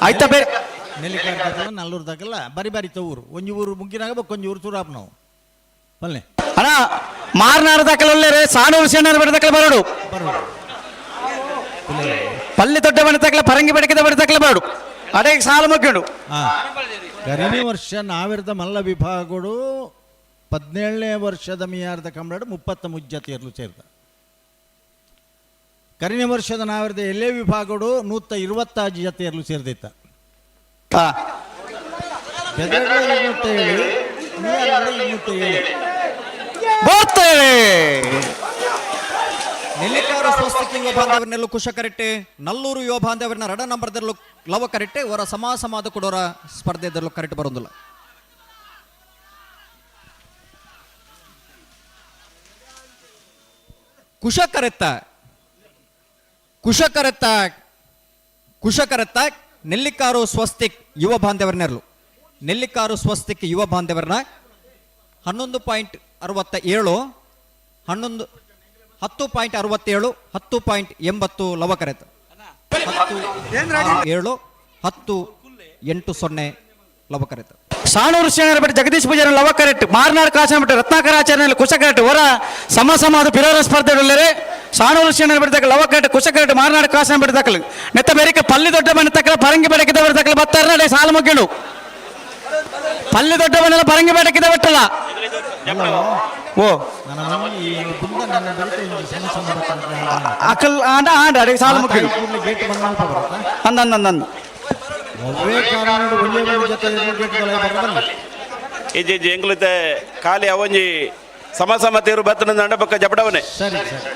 ಆಯ್ತಾ ಬೇರೆ ನೆಲ್ಲಿಕಾರ ದಾಖಲ ನಲ್ಲೂರು ದಾಖಲ ಬಾರಿ ಬಾರಿ ತವರು ಒಂಜಿ ಊರು ಮುಗ್ಗಿನಾಗ ಒಂಜಿ ಊರು ಸುರಾಪ್ ನಾವು ಬಲ್ಲೆ. ಅಣ್ಣ ಮಾರ್ನಾಡು ದಾಖಲ ಒಳ್ಳೆ ಸಾಣೂರು ಶೆಣ್ಣರ ಬೆಟ್ಟ ದಾಖಲೆ ಬರೋಡು. ಪಲ್ಲಿ ದೊಡ್ಡ ಮನೆ ತಕ್ಕಲ ಪರಂಗಿ ಬೆಡಕಿದ ಬೆಟ್ಟ ದಾಖಲೆ ಬರೋಡು. ಅದೇ ಸಾಲು ಮುಗ್ಗಿಂಡು. ಕರಿನೇ ವರ್ಷ ನಾವಿರ್ದ ಮಲ್ಲ ವಿಭಾಗಗಳು 17ನೇ ವರ್ಷದ ಮಿಯಾರ್ದ ಕಂಬಳಡು 30 ಮುಜ್ಜತಿಯರ್ಲು ಸೇರ್ದ. ಕರಿನೇ ವರ್ಷದ ನಾವಿರ್ದ ಎಲ್ಲೇ ವಿಭಾಗಗಳು 126 ಜತೆಯರ್ಲು ಸೇರ್ದಿತ್ತ. ಬೆದರ್ಲ 207, ಮಿಯಾರ್ದ 207. ಬರ್ತಾರೆ. ನೆಲ್ಲಿಕಾರ ಸ್ವಸ್ತಿಕ್ ಯುವ ಬಾಂಧವರನ್ನೆಲ್ಲ ಕುಶಕರೆಟ್ಟೆ ನಲ್ಲೂರು ಯುವ ಬಾಂಧವರನ್ನ ರಡ ನಂಬರ್ದಲ್ಲೂ ಲವ ಕರೆಟ್ಟೆ ಅವರ ಸಮ ಸಮಾದ ಕೊಡೋರ ಸ್ಪರ್ಧೆದಲ್ಲೂ ಕರೆಕ್ಟ್ ಬರೋದಿಲ್ಲ. ಕುಶಕರೆತ್ತ ಕುಶಕರೆತ್ತ ಕುಶಕರೆತ್ತ ನೆಲ್ಲಿಕಾರು ಸ್ವಸ್ತಿಕ್ ಯುವ ಬಾಂಧವರನ್ನೆರಲು ನೆಲ್ಲಿಕಾರು ಸ್ವಸ್ತಿಕ್ ಯುವ ಬಾಂಧವರನ್ನ 11.67 11 10.67 10.80 ಲವಕರೆತ. 10 7 10 8 0 ಲವಕರೆತ. ಸಾಣೂರು ಶೇಣರ ಬಿಟ್ಟು ಜಗದೀಶ್ ಪೂಜಾರಿ ಲವ ಕರೆಕ್ಟ್. ಮಾರ್ನಾಡು ಕಾಸನ ಬಿಟ್ಟು ರತ್ನಾಕರ ಆಚಾರ್ಯನಲ್ಲಿ ಕುಶ ಕರೆಕ್ಟ್. ಹೊರ ಸಮ ಸಮ ಅದು ಪಿರೋರ ಸ್ಪರ್ಧೆ ಉಳ್ಳರೆ. ಸಾಣೂರು ಶೇಣರ ಬಿಟ್ಟು ಲವ ಕರೆಕ್ಟ್ ಕುಶ ಕರೆಕ್ಟ್ ಮಾರ್ನಾಡು ಕಾಸನ ಬಿಟ್ಟು ದಾಖಲು. ನೆತ್ತ ಬೇರೆಕೆ ಪಲ್ಲಿ ದೊಡ್ಡ ಮನೆ ತಕ್ಕಲ ಪರಂಗಿ ಬೆಡಕಿದವರು ದಾಖಲು ಬತ್ತಾರ ನಡೆ ಸಾಲು ಮುಗ್ಗಿಡು. ಪಲ್ಲಿ ದೊಡ್ಡ ಮನೆಲ್ಲ ಪರಂಗಿ ಬೆಡಕಿದ ಬಿಟ್ಟಲ್ಲ. ಓ ಅಕಲ್ ಆಂಡ ಆಂಡ ಅಡೆ ಸಾಲು ಮುಗ್ಗಿಡು. ಅಂದ ಅಂದ ಅಂದ ಅಂದ. ಇಜ್ಜಿ ಇಜ್ಜಿ ಎಂಗ್ಲತೆ ಖಾಲಿ ಅವೊಂಜಿ ಸಮ ಸಮ ತೀರು ಬತ್ತನ ದಂಡ ಪಕ್ಕ ಜಪಡವನೆ. ಸರಿ ಸರಿ.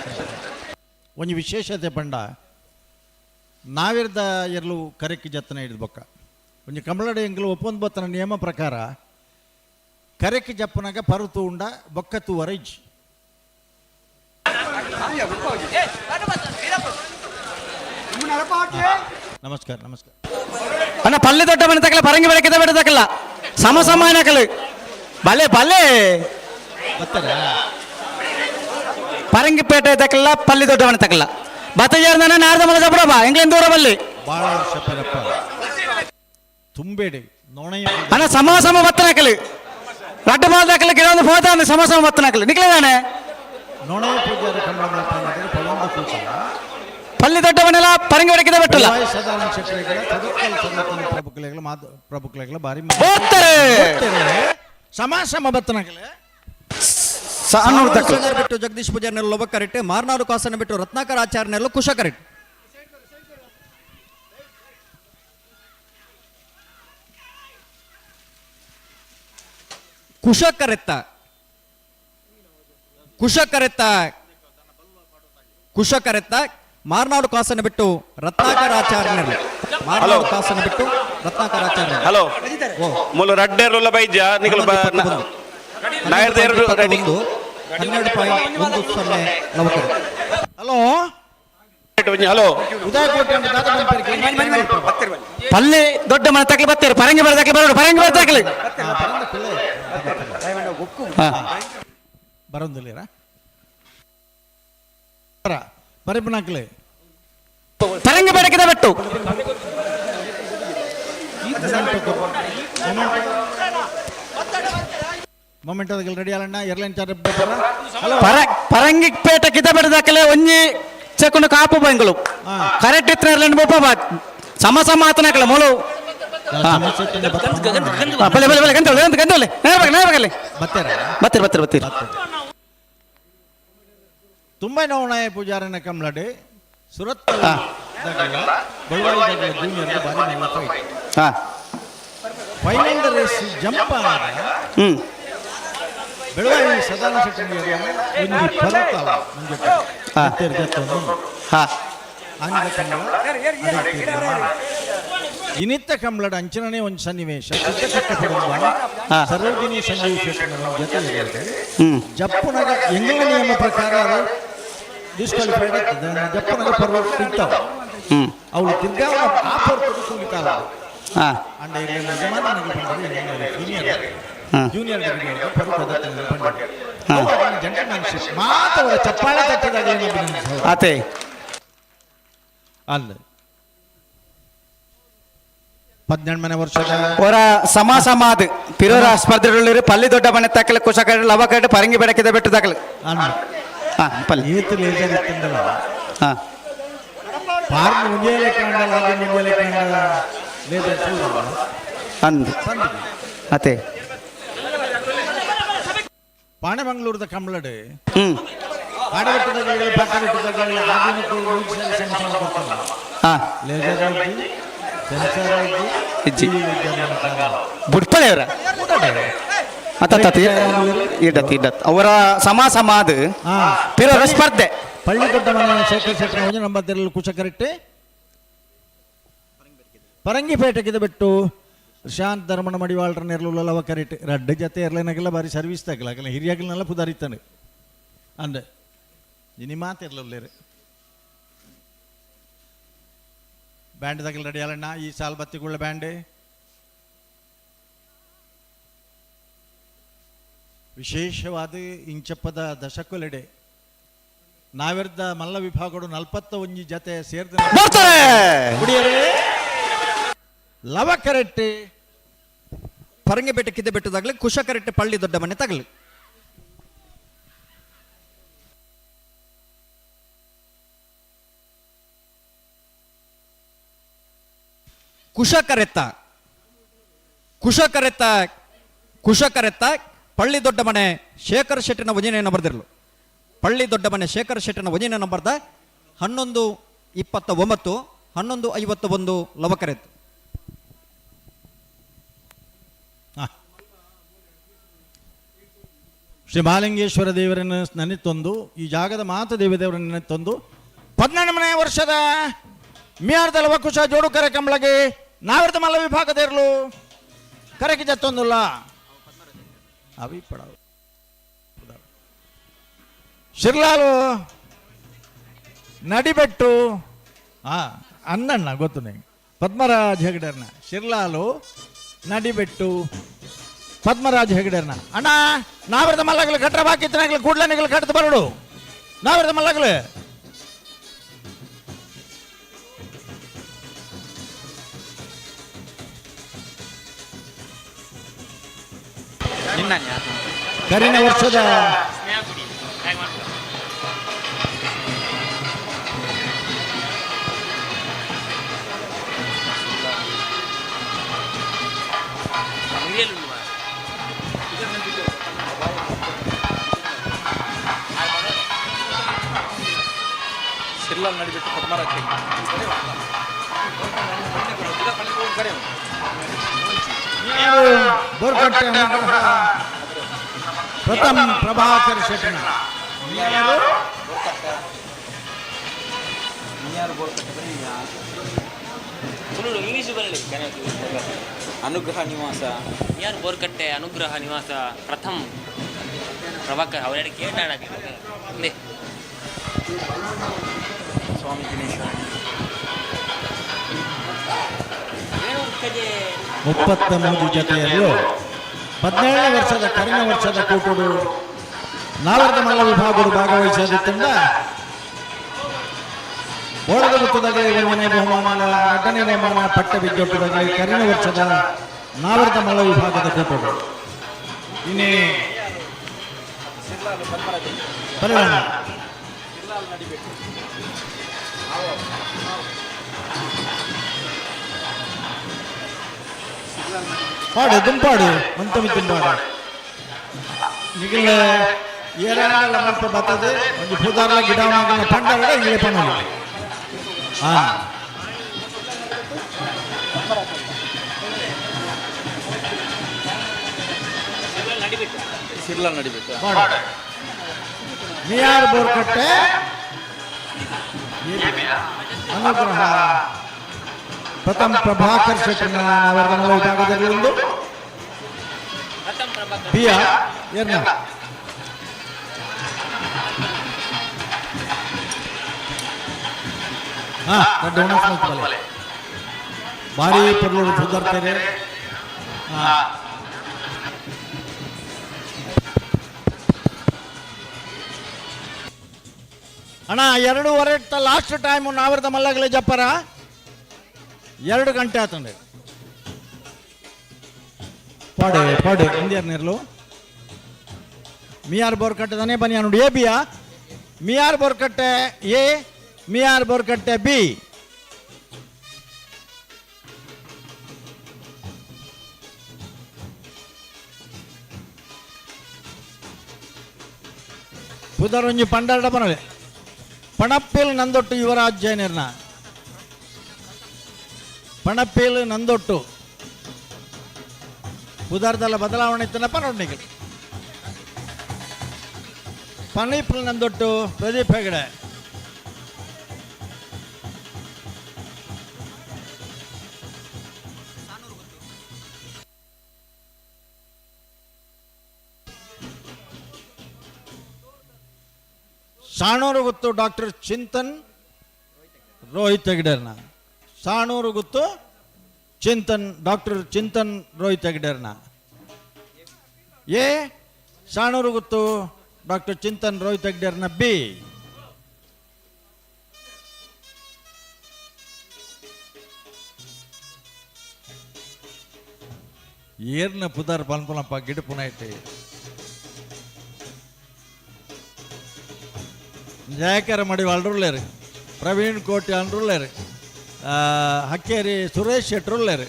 ಒಂಜಿ ವಿಶೇಷತೆ ಪಂಡ ನಾವಿರ್ದ ಎರ್ಲು ಕರೆಕ್ ಜತ್ತನ ಹಿಡಿದು ಬೊಕ್ಕ ಒಂಜಿ ಕಂಬಳಡೆ ಎಂಗ್ಲು ಒಪ್ಪಂದ ಬತ್ತನ ನಿಯಮ ಪ್ರಕಾರ ಕರೆಕ್ ಜಪ್ಪುನಗ ಪರುತು ಉಂಡ ಬೊಕ್ಕ ತೂವರ ಇಜ್ಜಿ. ನಮಸ್ಕಾರ ನಮಸ್ಕಾರ. ಅಣ್ಣ ಪಲ್ಲೆ ದೊಡ್ಡ ಮನೆ ತಕಲ ಪರಂಗಿ ಬೆಳಕಿದ ಬೇಡ ತಕಲ್ಲ ಸಮ ಸಮಾನಕಲು ಬಲೆ ಬಲೆ ಪರಂಗಿಪೇಟೆ ತಕಲ್ಲ ಪಲ್ಲಿ ದೊಡ್ಡ ಮನೆ ತಕಲ್ಲ ಬತ್ತಜಾರ ನಾರದ ಮಲೆ ಜಬ್ರಬ ಎಂಗ್ಲೇನ್ ದೂರ ಬಲ್ಲಿ ಭಾಳ ವರ್ಷ ಪರಪ್ಪ ತುಂಬೇಡಿ ನೋಣಯ್ಯ. ಅಣ್ಣ ಸಮ ಸಮ ಬತ್ತನಕಲು ರಡ್ಡು ಮಾಲ್ ದಾಖಲೆ ಕೆಲವೊಂದು ಹೋದ ಸಮ ಸಮ ಬತ್ತನಕಲು ನಿಕ್ಲೇದಾನೆ ನೋಣಯ್ಯ ಪೂಜಾರಿ ಕಂಬಳ ಮಲ್ಪಂದ್ರೆ ಪಲೊಂದು ಕೂಟ. ಪಲ್ಲಿ ದೊಡ್ಡ ಮನೆಲ್ಲ ಪರಂಗಿ ಬೆಳಕಿದ ಬೆಟ್ಟಲ್ಲ. ಸದಾನಂದ ಶೆಟ್ಟರಿಗಳ ತದಕ್ಕಲ್ ಸನಾತನ ಪ್ರಭುಕ್ಲೆಗಳ ಮಾತು ಪ್ರಭುಕ್ಲೆಗಳ ಬಾರಿ ಹೋಗ್ತಾರೆ. ಸಮ ಸಮ ಬತ್ತನಕಲೆ. ಬಿಟ್ಟು ಜಗದೀಶ್ ಪೂಜಾರಿನೆಲ್ಲ ಲೊಬ ಕರೆಕ್ಟ್, ಮಾರ್ನಾಡು ಕಾಸನ್ನು ಬಿಟ್ಟು ರತ್ನಾಕರ ಆಚಾರ್ಯನೆಲ್ಲ ಕುಶ ಕರೆಕ್ಟ್. ಕುಶ ಕರೆತ್ತ ಕುಶ ಕರೆತ್ತ ಕುಶ ಕರೆತ್ತ ಮಾರ್ನಾಡು ಕಾಸನ್ನು ಬಿಟ್ಟು ರತ್ನಾಕರ ಆಚಾರ್ಯನೆಲ್ಲ ಮಾರ್ನಾಡು ಕಾಸನ್ನು ಬಿಟ್ಟು ರತ್ನಾಕರ ಆಚಾರ್ಯ. ಹಲೋ, ಮೂಲ ರಡ್ಡೇರುಲ್ಲ ಬೈದ್ಯ ನಿಕಲ್ ನಾಯರ್ದೇರು ರೆಡಿ. 12.10 ಲವಕರು. ಹಲೋ ಹಲೋ ಉದಯ ಕೋಟೆ ಪಲ್ಲಿ ದೊಡ್ಡ ಮನೆ ತಕಲಿ ಬತ್ತೀರಿ ಪರಂಗಿ ಬರ ತಕಲಿ ಬರೋಡು ಪರಂಗಿ ಬರ ತಕಲಿ. ಬರೋದಿಲ್ಲ ಬರಪನಾಕ್ಲೆ ಪರಂಗಿ ಬೆಳಕಿದ ಬೆಟ್ಟು. ಮೊಮೆಂಟ್ ಅದಕ್ಕೆ ರೆಡಿ ಅಲ್ಲಣ್ಣ ಏರ್ಲೈನ್ ಚಾರ್ಜ್. ಪರಂಗಿಪೇಟೆ ಕಿದ ಬೆಟ್ಟದಾಕಲೆ ಒಂಜಿ ಚೆಕೊಂಡು ಕಾಪು ಬಂಗಳು ಕರೆಕ್ಟ್ ಇತ್ತು ಏರ್ಲೈನ್ ಬೋಪ ಸಮ ಸಮ ಆತನಕಲೆ ಮೂಲು. ಬಲೆ ಬಲೆ ಬಲೆ ಗಂಟೆ ಗಂಟೆ ಗಂಟೆ ನೇರವಾಗಿ ನೇರವಾಗಿ ಬತ್ತೀರ ಬತ್ತೀರಿ ಬತ್ತೀರಿ ಬತ್ತೀರಿ. ತುಂಬ ನೋವಣಾಯ ಪೂಜಾರನ ಕಮ್ಲಡೆ ಸುರತ್ ಜೂನಿಯರ್ ಬಾರಿ ಮಲ್ಲ ಫೈಟ್. ಫೈನಲ್ ರೇಸ್ ಜಂಪ್ ಆದ ಬೆಳಗಾವಿ ಸದಾನಂದ ಶೆಟ್ಟಿ ಒಂದು ಪರ್ವತ ಇನಿತ್ತ ಕಂಬಳಡ ಅಂಚನೇ ಒಂದು ಸನ್ನಿವೇಶ ಸರೋಜಿನಿ ಸಂಜೀವ್ ಶೆಟ್ಟಿ ಜೊತೆ ಜಪ್ಪುನಗ ಎಂಗಳ ನಿಯಮ ಪ್ರಕಾರ ಅದು ಡಿಸ್ಕ್ವಾಲಿಫೈಡ್ ಆಗ್ತದೆ. ಜಪ್ಪುನಗ ಪರ್ವತ ತಿಂತಾವ ಅವಳು ತಿರ್ಗಾ ಆ ಪರ್ವತ ಕೂಲಿತಾಳ ಅಂಡ ಇಲ್ಲಿ ಯಜಮಾನನಿಗೆ ಬಂದರೆ ಸೀನಿಯರ್ ಜೂನಿಯರ್ ಜೆಂಟಲ್ಮ್ಯಾನ್ಶಿಪ್ ಮಾತವರ ಚಪ್ಪಾಳೆ ತಟ್ಟಿದಾಗ ಏನು ಆತೆ ಅಲ್ಲ 18ನೇ ವರ್ಷದ ಅವರ ಸಮ ಸಮಾದ್ ಪಿರೋರ ಸ್ಪರ್ಧೆಗಳಲ್ಲಿ ಪಲ್ಲಿ ದೊಡ್ಡ ಮನೆ ತಕ್ಕಲೆ ಕುಶ ಕಡೆ ಲವ ಕಡೆ ಪರಂಗಿ ಬೆಡಕಿದ ಬೆಟ್ಟು ತಕ್ಕಲೆ ಪಲ್ಲಿ ಏತು ಲೇಸರ್ ಇತ್ತಂದಲ್ಲ ಪಾರ್ನ್ ಮುಂಜಾನೆ ಕಾಂಡಲ್ಲ ಅದು ಮುಂಜಾನೆ ಕಾಂಡಲ್ಲ ಲೇಸರ್ ಚೂರಲ್ಲ ಅಂದ್ ಅತೆ ಪಾಣೆಮಂಗಳೂರದ ಕಂಬಳಡೆ ಪಾಣೆಬೆಟ್ಟದಾಗಲಿ ಪಾಟಬೆಟ್ಟದಾಗಲಿ ಲೇಸರ್ ಆಗಿ ಸೆನ್ಸರ್ ಆಗಿ ಇಜ್ಜಿ ಬುಡ್ಪಳೆಯವರ ಅತ್ತ ಇಡತ್ ಇಡತ್ ಅವರ ಸಮ ಸಮಾದ್ ಪಿರೋರ ಸ್ಪರ್ಧೆ. ಪಳ್ಳಿ ದೊಡ್ಡ ಮನೆ ಶೇಖರ್ ಶೆಟ್ಟರ್ ಒಂಜಿ ನಂಬರ್ ತೆರಲು ಕುಶ ಕರೆಕ್ಟ್ ಪರಂಗಿಪೇಟೆಗೆ ಬಿಟ್ಟು ಶಾಂತ್ ಧರ್ಮಣ ಮಡಿವಾಳ್ರ ನೆರಳು ಕರೆಕ್ಟ್ ರಡ್ಡ ಜೊತೆ ಇರ್ಲೇನಾಗೆಲ್ಲ ಬಾರಿ ಸರ್ವಿಸ್ ತಗಲ ಆಗಲ್ಲ ಹಿರಿಯಾಗಲನ್ನೆಲ್ಲ ಪುದಾರಿತ್ತಾನೆ ಅಂದೆ ಇನಿ ಮಾತಿರ್ಲಿಲ್ಲ ಬ್ಯಾಂಡ್ ತಗಲ್ ರೆಡಿ ಅಲ್ಲಣ್ಣ ಈ ಸಾಲ್ ಬತ್ತಿಗುಳ್ಳ ಬ್ಯಾಂಡ್. ವಿಶೇಷವಾದ ಇಂಚಪ್ಪದ ದಶಕುಲೆಡೆ ನಾವೆರ್ದ ಮಲ್ಲ ವಿಭಾಗಗಳು 41 ಜತೆ ಸೇರ್ದ ಲವ ಕರೆಕ್ಟ್ ಪರಂಗಿಪೇಟೆ ಕಿದ್ದೆ ಬೆಟ್ಟದಾಗಲಿ ಕುಶ ಕರೆಕ್ಟ್ ಪಳ್ಳಿ ದೊಡ್ಡ ಮನೆ ತಗಲಿ. ಕುಶ ಕರೆತ್ತ ಕುಶ ಕರೆತ್ತ ಕುಶ ಕರೆತ್ತ ಪಳ್ಳಿ ದೊಡ್ಡ ಮನೆ ಶೇಖರ್ ಶೆಟ್ಟಿನ ವಜನೆಯನ್ನು ಬರೆದಿರಲು ಪಳ್ಳಿ ದೊಡ್ಡ ಮನೆ ಶೇಖರ್ ಶೆಟ್ಟಿನ ವಜನೆಯನ್ನು ಬರೆದ 11:29 11:51 ಲವಕರೆತ್ತು. ಶ್ರೀ ಮಹಾಲಿಂಗೇಶ್ವರ ದೇವರನ್ನು ನೆನೆತ್ತೊಂದು ಈ ಜಾಗದ ಮಾತ ದೇವದೇವರನ್ನು ನೆನೆತ್ತೊಂದು 18ನೇ ವರ್ಷದ ಮಿಯಾರ್ದ ಲವಕುಶ ಜೋಡುಕರೆ ಕಂಬಳಗೆ ನಾವಿರ್ದ ಮಲ್ಲ ವಿಭಾಗದ ಇರಲು ಕರೆಗೆ ಜತ್ತೊಂದುಲ್ಲ. ಅವಿ ಪಡಾವು. ಶಿರ್ಲಾಲು ನಡಿಬೆಟ್ಟು. ಆ ಅನ್ನಣ್ಣ ಗೊತ್ತು ನಿಂಗೆ. ಪದ್ಮರಾಜ್ ಹೆಗಡೆರ್ನ ಶಿರ್ಲಾಲು ನಡಿಬೆಟ್ಟು ಪದ್ಮರಾಜ್ ಹೆಗಡೆರ್ನ. ಅಣ್ಣ ನಾವರದ ಮಲ್ಲಗಲು ಕಟ್ರ ಬಾಕಿ ಇತ್ತನಾಗಲು ಕೂಡಲೇ ನಿಗಲು ಕಟ್ಟದು ಬರಡು. ನಾವರದ ಮಲ್ಲಗಲು ಕರಿನ ವರ್ಷದ ಶಿರ್ಲಾಲ್ ನಡಿಬಿಟ್ಟು ಪದ್ಮರಾಜ್ ಬೋರ್ಕಟ್ಟೆ ಅನುಗ್ರಹ ಪ್ರಥಮ್ ಪ್ರಭಾಕರ್ ಶೆಟ್ಟನ. ಇಂಗ್ಲೀಷ್ ಬರಲಿ. ಅನುಗ್ರಹ ನಿವಾಸ. ಯಾರು ಬೋರ್ಕಟ್ಟೆ ಅನುಗ್ರಹ ನಿವಾಸ ಪ್ರಥಮ್ ಪ್ರಭಾಕರ್ ಅವರೆರಡು ಕೇಟಾಣ. ಸ್ವಾಮಿ ದಿನೇಶ. 33 ಜೊತೆಯಲ್ಲೂ 17ನೇ ವರ್ಷದ ಕರಿನ ವರ್ಷದ ಕೂಟುಡು ನಾವರದ ಮಲ್ಲ ವಿಭಾಗಗಳು ಭಾಗವಹಿಸಿದ ಬೋಳದ ಗುತ್ತದಾಗಲಿ ಒಂದನೇ ಬಹುಮಾನ, ಎರಡನೇ ಬಹುಮಾನ ಪಟ್ಟ ಬಿದ್ದೊಟ್ಟದಾಗಲಿ ಕರಿನ ವರ್ಷದ ನಾವರದ ಮಲ್ಲ ವಿಭಾಗದ ಕೂಟುಡು. ಇನ್ನೇ ಪರಿಣಾಮ ಪಾಡು ದುಂಪಾಡು ಮಂತಮಿ ದುಂಪಾಡು ನಿಗಲ ಏರಾಂಡಲ ಮಲ್ಪ ಬರ್ತದೆ ಒಂದು ಪೂದಾರ್ಲ ಗಿಡ ಪಂಡರಡ ಇಂಗ್ಲೇ ಪಣ್ಣಲು. ಹಾ ಶಿರ್ಲಾಲ್ ನಡಿಬೇಕು. ಮಿಯಾರ್ ಬೋರ್ಕಟ್ಟೆ ಅನುಗ್ರಹ ಪ್ರಥಮ್ ಪ್ರಭಾಕರ್ ಶೆಟ್ಟನ ನಾವರದ ವಿಭಾಗದಲ್ಲಿ ಒಂದು ಬಿಯ ಏರ್ನ. ಹಾ ದೊಡ್ಡ ಉಣಸ್ ಬಲೆ ಭಾರಿ ಪೊರ್ಲು ಸುಧಾರ್ತಾರೆ. ಹಾ ಅಣ್ಣ 2:15 ಲಾಸ್ಟ್ ಟೈಮು ನಾವರದ ಮಲ್ಲಗಲೆ ಜಪ್ಪರ 2 ಗಂಟೆ ಆತಂಡೆ. ಪಾಡೆ ಪಾಡೆ ಇಂದಿಯರ್ ನಿರ್ಲು ಮಿಯಾರ್ ಬೋರ್ಕಟ್ಟೆದಾನೆ ಬನ್ನಿ ನೋಡಿ. ಎ ಬಿಯಾ ಮಿಯಾರ್ ಬೋರ್ಕಟ್ಟೆ ಎ ಮಿಯಾರ್ ಬೋರ್ಕಟ್ಟೆ ಬಿ. ಪುದರೊಂಜಿ ಪಂಡಾರಡ ಬನಲೆ ಪಣಪ್ಪೇಲ್ ನಂದೊಟ್ಟು ಯುವರಾಜ್ ಜೈನರ್ನ. ಪಣಪ್ಪೇಲ್ ನಂದೊಟ್ಟು ಪುದರ್ದಲ್ಲ ಬದಲಾವಣೆ ಇತ್ತನಪ್ಪ ನೋಡಿ. ಪಣೀಪಲ್ ನಂದೊಟ್ಟು ಪ್ರದೀಪ್ ಹೆಗಡೆ. ಸಾಣೂರು ಗುತ್ತು ಡಾಕ್ಟರ್ ಚಿಂತನ್ ರೋಹಿತ್ ಹೆಗಡೆರ್ನ. ಸಾಣೂರು ಗುತ್ತು ಚಿಂತನ್ ಡಾಕ್ಟರ್ ಚಿಂತನ್ ರೋಹಿತ್ ಹೆಗಡೆರ್ನ. ಎ ಸಾಣೂರು ಗುತ್ತು ಡಾಕ್ಟರ್ ಚಿಂತನ್ ರೋಹಿತ್ ಹೆಗಡೆರ್ನ. ಬಿ ಏರ್ನ ಪುದರ್ ಪನ್ಪುನಪ್ಪ ಗಿಡಪುನೈತಿ. ಜಯಕರ ಮಡಿವಾಳ್ ಅಲ್ರುಳ್ಳೇರು, ಪ್ರವೀಣ್ ಕೋಟಿ ಅನ್ರುಳ್ಳೇರು, ಹಕ್ಕೇರಿ ಸುರೇಶ್ ಶೆಟ್ರುಳ್ಳೇರು.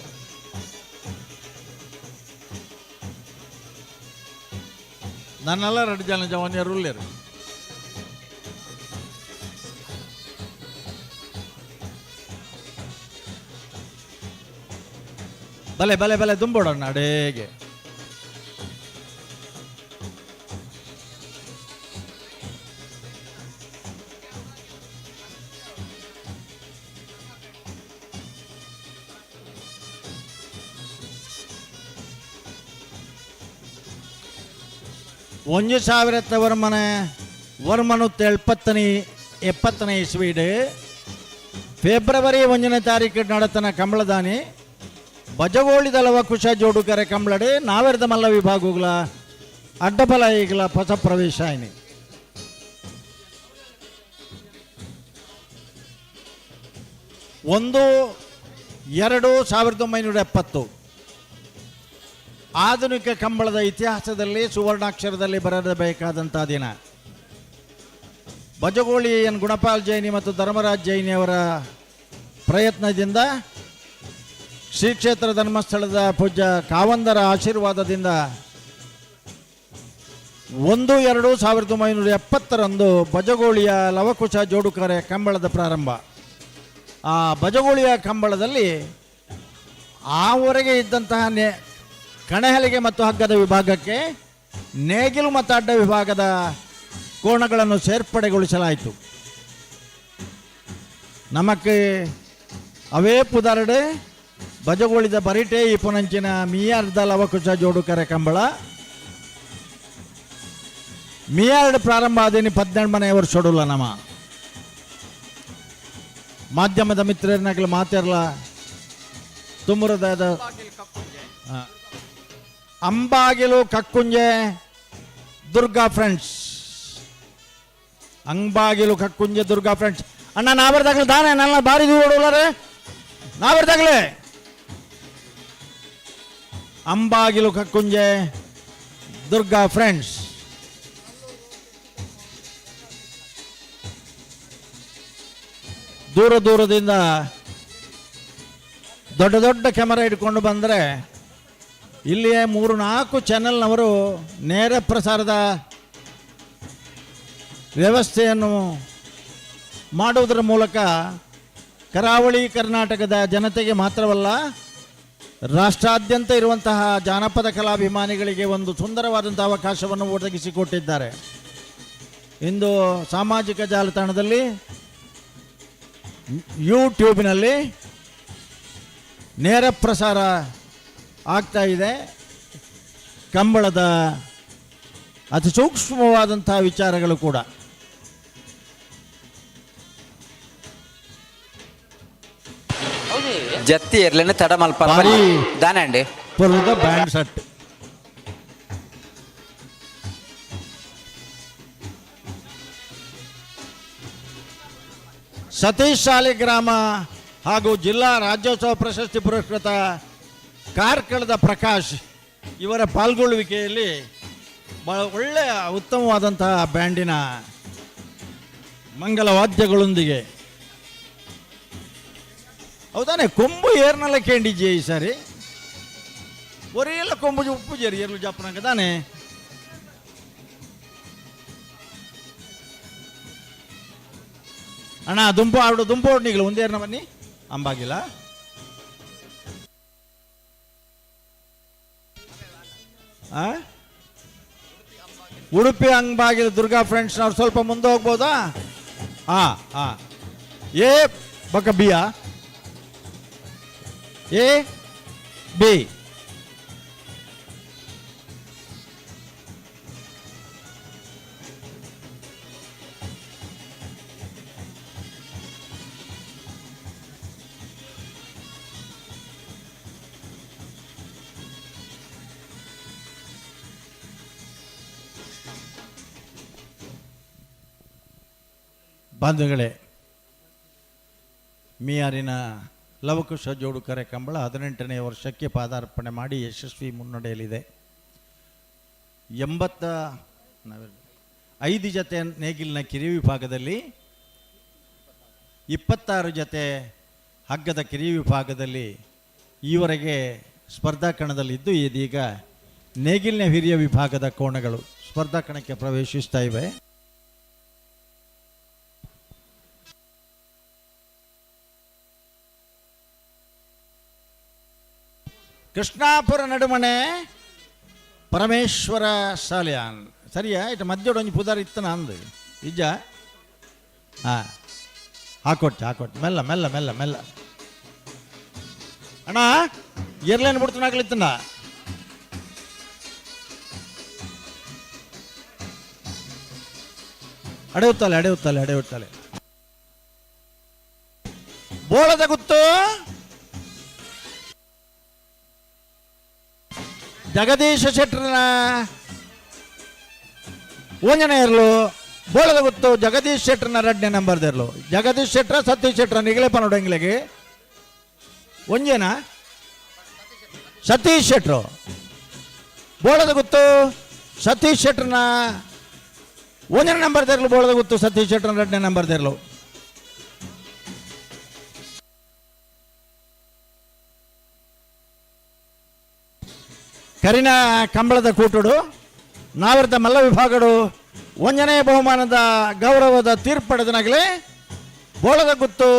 ನನ್ನೆಲ್ಲ 2 ಜನ ಜವಾನಿಯರುಳ್ಳೇರು. ಬಲೆ ಬಲೆ ಬಲೆ ದುಂಬೋಡಣ್ಣ ಅಡೇಗೆ. 1000 ವರ್ಮನ ವರ್ಮನುತ್ತ 70ನೇ ಇಸ್ವೀಡು ಫೆಬ್ರವರಿ 1ನೇ ತಾರೀಕು ನಡತನ ಕಂಬಳದಾನಿ ಬಜಗೋಳಿದಲವ ಕುಶ ಜೋಡುಕರೆ ಕಂಬಳಡೆ ನಾವೆರ್ದ ಮಲ್ಲ ವಿಭಾಗಗಳ ಅಡ್ಡಬಲ ಈಗಲ ಹೊಸ ಪ್ರವೇಶ ಆಯ್ನಿ. 1 2 1970 ಆಧುನಿಕ ಕಂಬಳದ ಇತಿಹಾಸದಲ್ಲಿ ಸುವರ್ಣಾಕ್ಷರದಲ್ಲಿ ಬರಬೇಕಾದಂಥ ದಿನ. ಬಜಗೋಳಿ ಎನ್ ಗುಣಪಾಲ್ ಜೈನಿ ಮತ್ತು ಧರ್ಮರಾಜ್ ಜೈನಿಯವರ ಪ್ರಯತ್ನದಿಂದ ಶ್ರೀ ಕ್ಷೇತ್ರ ಧರ್ಮಸ್ಥಳದ ಪೂಜ್ಯ ಕಾವಂದರ ಆಶೀರ್ವಾದದಿಂದ 1 2 1970ರಂದು ಬಜಗೋಳಿಯ ಲವಕುಶ ಜೋಡುಕರೆ ಕಂಬಳದ ಪ್ರಾರಂಭ. ಆ ಬಜಗೋಳಿಯ ಕಂಬಳದಲ್ಲಿ ಆವರೆಗೆ ಇದ್ದಂತಹ ಕಣಹಲಿಗೆ ಮತ್ತು ಹಗ್ಗದ ವಿಭಾಗಕ್ಕೆ ನೇಗಿಲು ಮತ್ತು ಅಡ್ಡ ವಿಭಾಗದ ಕೋಣಗಳನ್ನು ಸೇರ್ಪಡೆಗೊಳಿಸಲಾಯಿತು. ನಮಕ್ಕೆ ಅವೇ ಪುದರಡೆ ಬಜಗೋಳಿದ ಬರಿಟೆ ಈ ಪುನಂಚಿನ ಮಿಯಾರ್ದ ಲವಕುಶ ಜೋಡುಕರೆ ಕಂಬಳ ಮಿಯಾರ್ಡ್ ಪ್ರಾರಂಭ ಆದೇನಿ 18 ಮನೆ ವರ್ಷೊಡುಲ್ಲ. ನಮ್ಮ ಮಾಧ್ಯಮದ ಮಿತ್ರರನ್ನಾಗಲಿ ಮಾತಿರಲ್ಲ ತುಮುರದ ಅಂಬಾಗಿಲು ಕಕ್ಕುಂಜೆ ದುರ್ಗಾ ಫ್ರೆಂಡ್ಸ್, ಅಂಬಾಗಿಲು ಕಕ್ಕುಂಜೆ ದುರ್ಗಾ ಫ್ರೆಂಡ್ಸ್. ಅಣ್ಣ ನಾವರ್ದಾಗಲೇ ದಾನೆ ನನ್ನ ಬಾರಿ ದೂರ ನಾವರ್ದಾಗಲೇ ಅಂಬಾಗಿಲು ಕಕ್ಕುಂಜೆ ದುರ್ಗಾ ಫ್ರೆಂಡ್ಸ್. ದೂರ ದೂರದಿಂದ ದೊಡ್ಡ ದೊಡ್ಡ ಕ್ಯಾಮರಾ ಇಟ್ಕೊಂಡು ಬಂದರೆ ಇಲ್ಲಿಯೇ 3-4 ಚಾನೆಲ್ನವರು ನೇರ ಪ್ರಸಾರದ ವ್ಯವಸ್ಥೆಯನ್ನು ಮಾಡುವುದರ ಮೂಲಕ ಕರಾವಳಿ ಕರ್ನಾಟಕದ ಜನತೆಗೆ ಮಾತ್ರವಲ್ಲ ರಾಷ್ಟ್ರಾದ್ಯಂತ ಇರುವಂತಹ ಜಾನಪದ ಕಲಾಭಿಮಾನಿಗಳಿಗೆ ಒಂದು ಸುಂದರವಾದಂಥ ಅವಕಾಶವನ್ನು ಒದಗಿಸಿಕೊಟ್ಟಿದ್ದಾರೆ. ಇಂದು ಸಾಮಾಜಿಕ ಜಾಲತಾಣದಲ್ಲಿ, ಯೂಟ್ಯೂಬಿನಲ್ಲಿ ನೇರ ಪ್ರಸಾರ ಆಗ್ತಾ ಇದೆ ಕಂಬಳದ ಅತಿ ಸೂಕ್ಷ್ಮವಾದಂಥ ವಿಚಾರಗಳು ಕೂಡ. ಜತ್ತಿ ಎರ್ಲೇನೆ ತಡ ಮಲ್ಪ ದಾನೆ ಅಂಡಿ ಪುರದ ಬ್ಯಾಂಡ್ ಸೆಟ್. ಸತೀಶ್ ಸಾಲಿಗ್ರಾಮ ಹಾಗೂ ಜಿಲ್ಲಾ ರಾಜ್ಯೋತ್ಸವ ಪ್ರಶಸ್ತಿ ಪುರಸ್ಕೃತ ಕಾರ್ಕಳದ ಪ್ರಕಾಶ್ ಇವರ ಪಾಲ್ಗೊಳ್ಳುವಿಕೆಯಲ್ಲಿ ಭಾಳ ಒಳ್ಳೆಯ ಉತ್ತಮವಾದಂತಹ ಬ್ಯಾಂಡಿನ ಮಂಗಲವಾದ್ಯಗಳೊಂದಿಗೆ. ಹೌದಾನೆ ಕೊಂಬು ಏರ್ನಲ್ಲ ಕೇಂಡಿಜೆ ಈ ಸಾರಿ ಒರೆಯೆಲ್ಲ ಕೊಂಬು ಉಪ್ಪು ಜೇರಿ ಏರ್ಲು ಜಾಪನಾಗ ತಾನೆ. ಅಣ್ಣ ದುಂಪು ಆಡು ದುಂಪು ಹೊಡ್ನಿಗಿಲ್ಲ ಒಂದೇರ್ನ ಬನ್ನಿ ಅಂಬಾಗಿಲ್ಲ. ಉಡುಪಿ ಅಂಬಾಗಿಲು ದುರ್ಗಾ ಫ್ರೆಂಡ್ಸ್ನವ್ರು ಸ್ವಲ್ಪ ಮುಂದೆ ಹೋಗ್ಬೋದಾ? ಹಾಂ ಹಾಂ ಎ ಬಕ ಬಿಯಾ ಎ ಬಿ ಬಂಧುಗಳೇ, ಮಿಯಾರಿನ ಲವಕುಶ ಜೋಡುಕರೆ ಕಂಬಳ 18ನೇ ವರ್ಷಕ್ಕೆ ಪಾದಾರ್ಪಣೆ ಮಾಡಿ ಯಶಸ್ವಿ ಮುನ್ನಡೆಯಲಿದೆ. 85 ಜತೆ ನೇಗಿಲಿನ ಕಿರಿ ವಿಭಾಗದಲ್ಲಿ, 26 ಜತೆ ಹಗ್ಗದ ಕಿರಿ ವಿಭಾಗದಲ್ಲಿ ಈವರೆಗೆ ಸ್ಪರ್ಧಾ ಕಣದಲ್ಲಿದ್ದು ಇದೀಗ ನೇಗಿಲಿನ ಹಿರಿಯ ವಿಭಾಗದ ಕೋಣಗಳು ಸ್ಪರ್ಧಾ ಕಣಕ್ಕೆ ಪ್ರವೇಶಿಸ್ತಾ ಇವೆ. ಕೃಷ್ಣಾಪುರ ನಡುಮನೆ ಪರಮೇಶ್ವರ ಸಾಲಿಯಾನ್ ಸರಿಯಾ ಇಟ್ಟು ಮಧ್ಯೋಡು ಒಂಜಿ ಪುದಾರ್ ಇತ್ತನ ಅಂದು ಇಜ್ಜ ಹಾಂ ಹಾಕೊಟ್ಟು ಹಾಕೊಟ್ಟು ಮೆಲ್ಲ ಮೆಲ್ಲ ಮೆಲ್ಲ ಮೆಲ್ಲ ಅಣ್ಣ ಎರ್ಲೇನು ಬಿಡ್ತಾನಾಗ್ಲಿತ್ತಣ್ಣ. ಅಡೆ ಉತ್ತಾಲೆ, ಅಡೆ ಉತ್ತಾಲೆ, ಅಡೆ ಉತ್ತಾಲೆ. ಬೋಳದ ಗುತ್ತು ಜಗದೀಶ ಶೆಟ್ಟರ್ನ ಒಂಜನೇ ಇರ್ಲು. ಬೋಳದ ಗುತ್ತು ಜಗದೀಶ್ ಶೆಟ್ಟರ್ನ ಎರಡನೇ ನಂಬರ್ ಇರ್ಲು. ಜಗದೀಶ್ ಶೆಟ್ರ ಸತೀಶ್ ಶೆಟ್ರ ನಿಗಲೆ ಪನೋಡಂಗ್ಲಿಗೆ ಒಂಜೇನಾ ಸತೀಶ್ ಶೆಟ್ರು. ಬೋಳದ ಗುತ್ತು ಸತೀಶ್ ಶೆಟ್ಟರ್ನ ಒಂದನೇ ನಂಬರ್ ತೆರಲು. ಬೋಳದ ಗುತ್ತು ಸತೀಶ್ ಶೆಟ್ಟರ್ನ ಎರಡನೇ ನಂಬರ್ ತೆರಲು. ಕರಿನ ಕಂಬಳದ ಕೂಟುಡು ನಾವರ್ದ ಮಲ್ಲ ವಿಭಾಗಡು ಒಂಜನೇ ಬಹುಮಾನದ ಗೌರವದ ತೀರ್ಪು ಪಡೆದನಾಗಲೇ ಬೋಳದ ಗುತ್ತು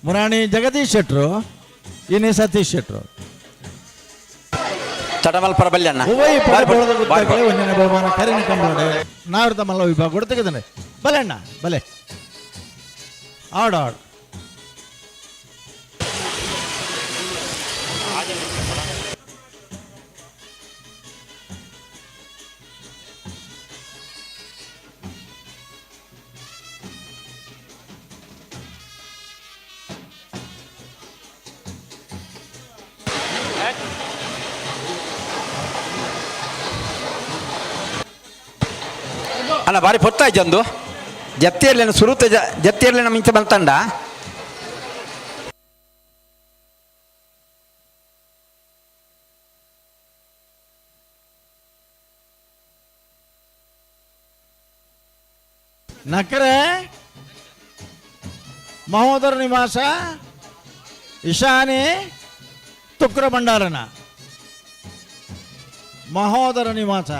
ಮುರಾಣಿ ಜಗದೀಶ್ ಶೆಟ್ರು, ಇನ್ನೇ ಸತೀಶ್ ಶೆಟ್ರು. ತಡಮಲ್ ಪ್ರಬಲ್ಯಣ್ಣ. ಬೋಳದ ಗುತ್ತಾಗಲೇ ಒಂಜನೇ ಬಹುಮಾನ ಕರಿನ ಕಂಬಳಡೆ ನಾವರ್ದ ಮಲ್ಲ ವಿಭಾಗ ತೆಗೆದಾನೆ. ಬಲೆ ಅಣ್ಣ ಬಲೆ, ಆಡು ಆಡು. ಅಣ್ಣ ಭಾರಿ ಪೊತ್ತಾಯ್ತು ಜಪ್ತಿಯರ್ಲೇನು ಸುರುತ ಜಪ್ತಿಯರ್ಲೇನ ಮಿಂಚ ಬಂತಂಡ. ನಕರೆ ಮಹೋದರ ನಿವಾಸ ಇಶಾನಿ ತುಕ್ರ ಭಂಡಾರನ ಮಹೋದರ ನಿವಾಸ.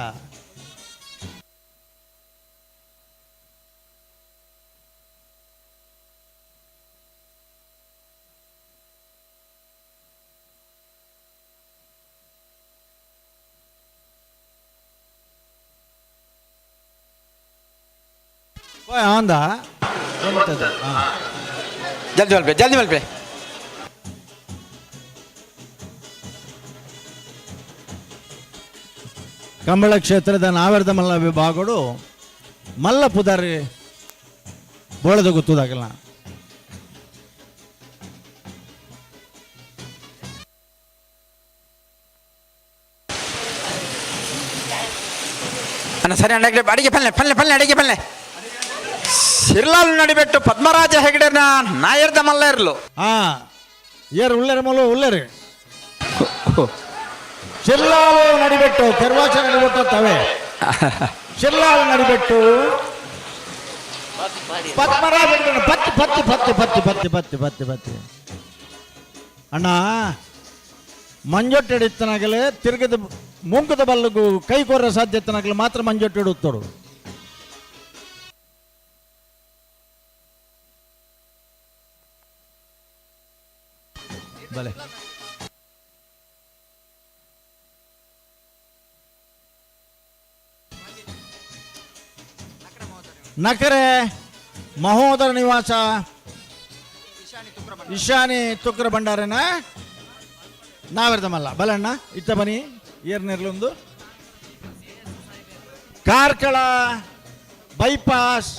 ಅಂದ ಜಲ್ದಿ ಮಲ್ಪೆ, ಜಲ್ದಿ ಮಲ್ಪೆ. ಕಂಬಳ ಕ್ಷೇತ್ರದ ನಾವೆರ್ದ ಮಲ್ಲ ವಿಭಾಗಡು ಮಲ್ಲ ಪುದಾರಿ ಬೋಳದ ಗೊತ್ತದಾಗಲ್ಲ. ಅಣ್ಣ ಸರಿ ಅಣ್ಣ, ಅಡಿಗೆ ಪಲ್ಲೆ ಪಲ್ಲೆ ಪಲ್ಲೆ ಅಡಿಗೆ ಪಲ್ಲೆ. ಸಿರ್ಲಾಲ್ ನಡಿಬೆಟ್ಟು ಪದ್ಮರಾಜ ಹೆಗಡೆನ ನಾಯರ್ದ ಮಲ್ಲ ಇರ್ಲು. ಹಾ ಏರು ಉಳ್ಳೇರು ಮಲ್ಲ ಉಳ್ಳೇರಿ. ಶಿರ್ಲಾಲು ನಡಿಬೆಟ್ಟು ಕೆರ್ವಾಚ ನಡಿಬೆಟ್ಟು ತವೆ. ಶಿರ್ಲಾಲು ನಡಿಬೆಟ್ಟು ಪದ್ಮರಾಜ ಹೆಗಡೆನ ಪತ್ತಿ ಪತ್ತಿ ಪತ್ತಿ ಪತ್ತಿ ಪತ್ತಿ ಪತ್ತಿ ಪತ್ತಿ ಪತ್ತಿ. ಅಣ್ಣ ಮಂಜೊಟ್ಟೆ ಇತ್ತನಾಗಲೇ ತಿರುಗದ ಮುಂಕದ ಬಲ್ಲಗೂ ಕೈ ಕೋರ ಸಾಧ್ಯತನಾಗಲೇ ಮಾತ್ರ ಮಂಜೊಟ್ಟೆ ಇಡುತ್ತೋಡು. ಬಲೆ ನಕರೆ ಮಹೋದರ ನಿವಾಸ ಇಶಾನಿ ತುಕ್ರ ಭಂಡಾರನ ನಾವೆರ್ದಮಲ್ಲ. ಬಲಣ್ಣ ಇತ್ತ ಬನ್ನಿ ಏರ್ನೇರ್ಲೊಂದು ಕಾರ್ಕಳ ಬೈಪಾಸ್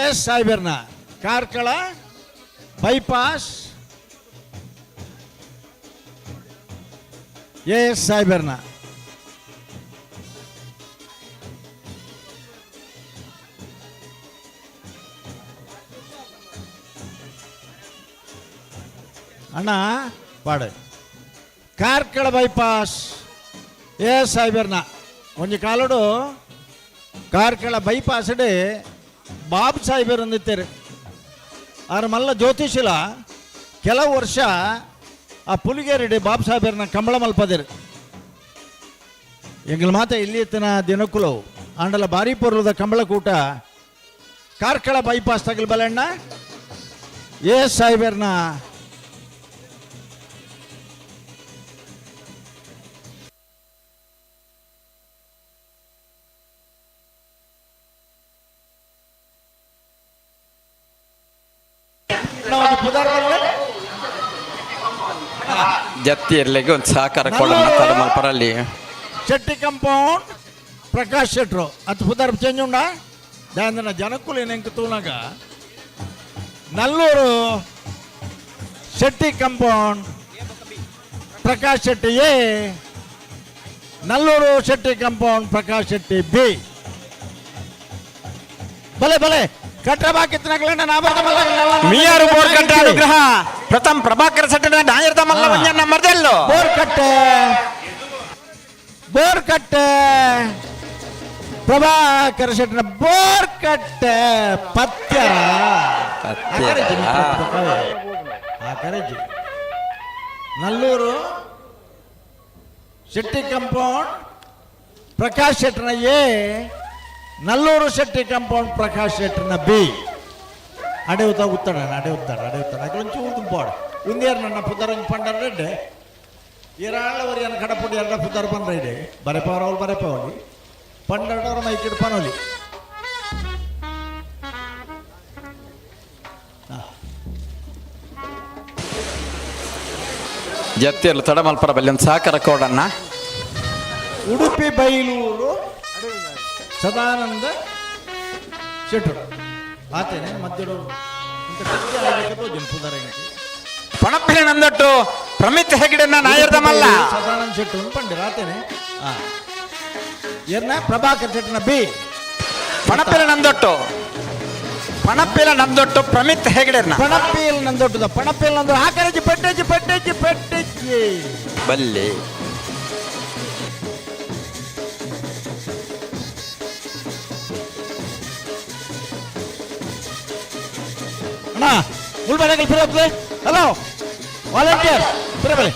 ಎಸ್ ಸಾಹೇಬರ್ನ ಕಾರ್ಕಳ ಬೈಪಾಸ್ ಎಸ್ ಸಾಹೇಬರ್ನ. ಅಣ್ಣ ಪಾಡು ಕಾರ್ಕಳ ಬೈಪಾಸ್ ಎಸ್ ಸಾಹೇಬರ್ನ. ಒಂಜಿ ಕಾಲಡು ಕಾರ್ಕಳ ಬೈಪಾಸ್ ಬಾಬು ಸಾಹೇಬರು ಅಂದಿತ್ತಾರೆ. ಆರ ಮಲ್ಲ ಜ್ಯೋತಿಷಿಲ ಕೆಲವು ವರ್ಷ ಆ ಪುಲಿಗೇರಿಡಿ ಬಾಬು ಸಾಹೇಬರ್ನ ಕಂಬಳ ಮಲ್ಪದಿರು. ಎಂಗಳ ಮಾತ ಇಲ್ಲಿ ಇತ್ತಿನ ದಿನಕ್ಕುಲವು ಆಂಡಲ ಬಾರಿ ಪೊರ್ಲದ ಕಂಬಳಕೂಟ ಕಾರ್ಕಳ ಬೈಪಾಸ್ ತಗಲ್ ಬಲಣ್ಣ ಎಸ್ ಸಾಹೇಬರ್ನ. ಜತ್ತಿ ಇರ್ಲಿಕ್ಕೆ ಒಂದು ಸಹಕಾರ ಕೊಡೋಣ ತಡಮಲ್ಪರಲ್ಲಿ. ಶೆಟ್ಟಿ ಕಂಪೌಂಡ್ ಪ್ರಕಾಶ್ ಶೆಟ್ರು ಅತ್ ಪುದರ್ change ಉಂಡಾ ದಾಂದನ ಜನಕ್ಕುಲು ನೆಂಕ್ ತೂನಾಗ. Nallur Shetty compound Prakash Shetty A, Nallur Shetty compound Prakash Shetty B. ಬಲೆ ಬಲೆ ಕಟ್ರ ಬಾಕಿತ್ತನಗಲಣ್ಣ. ಮಿಯಾರು ಬೋರ್ಕಟ್ಟೆ ಅನುಗ್ರಹ ಪ್ರಥಮ್ ಪ್ರಭಾಕರ್ ಸೆಟ್ಟನ ನಾಯರ್ದ ಮಲ್ಲ ಒಂಜನ್ನ ಮರ್ದೆಲ್ಲು. ಬೋರ್ಕಟ್ಟೆ ಬೋರ್ಕಟ್ಟೆ ಪ್ರಭಾಕರ್ ಶೆಟ್ಟನ ಬೋರ್ಕಟ್ಟೆ ಪತ್ಯರ. ಕರೆಜಿ. ನಲ್ಲೂರು ಶೆಟ್ಟಿ ಕಂಪೌಂಡ್ ಪ್ರಕಾಶ್ ಶೆಟ್ಟನ ಎ, ನಲ್ಲೂರು ಶೆಟ್ಟಿ ಕಂಪೌಂಡ್ ಪ್ರಕಾಶ್ ಶೆಟ್ಟನ ಬಿ. ಅಡೆಯುತ್ತ ಉತ್ತಡ ಅಡೆಯುತ್ತಾಡ ಅಡೆಯುತ್ತಾಡ ಅಕಲೊಂಚೂರು ತುಂಪಾಡು ಉಂದೇರ್ ನನ್ನ ಪುದರಂಗ್ ಪಂಡರ್ ರೆಡ್ಡೆ ಇರಾಳ ವರಿಯನ ಕಡಪುಡಿ ಎರಡ ಪುದರ್ ಬಂದ್ರ ಇದೆ ಬರೆಪವರವ್ರು ಬರೆಪವಲಿ ಪಂಡರವ್ರ ಮೈಕಿಡ್ ಪನೋಲಿ. ಜತ್ತಿಯಲ್ಲ ತಡಮಲ್ಪರ ಬಲ್ಲಿ ಒಂದು ಸಹಕಾರ ಕೊಡಣ್ಣ. ಉಡುಪಿ ಬೈಲೂರು ಸದಾನಂದ ಶೆಟ್ಟರು ಆತೇನೆ ಮಧ್ಯಡು. ಪಣಪ್ಪಿನ ನಂದೊಟ್ಟು ಪ್ರಮಿತ್ ಹೆಗಡೆನ ನಾಯರ್ದ ಮಲ್ಲ. ಸದಾನಂದ ಶೆಟ್ಟರು ಪಂಡಿರ ಆತೇನೆ. ಎರ್ನ ಪ್ರಭಾಕರ್ ಶೆಟ್ಟನ ಬಿ. ಪಣಪ್ಪಿನ ನಂದೊಟ್ಟು ಪಣಪ್ಪಿಲ ನಂದೊಟ್ಟು ಪ್ರಮಿತ್ ಹೆಗಡೆನ. ಪಣಪ್ಪಿಲ್ ನಂದೊಟ್ಟದ ಪಣಪ್ಪಿಲ್ ನಂದು ಆಕರಜಿ ಪೆಟ್ಟಜ್ಜಿ ಪೆಟ್ಟಜ್ಜಿ ಪೆಟ್ಟಜ್ಜಿ. ಬಲ್ಲಿ. ಅಣ್ಣ ಮುಳ್ಬಾಡಗಲ್ ಫಿರೋತ್ಲೆ. ಹಲೋ ವಾಲಂಟಿಯರ್ ಫಿರಬಲೆ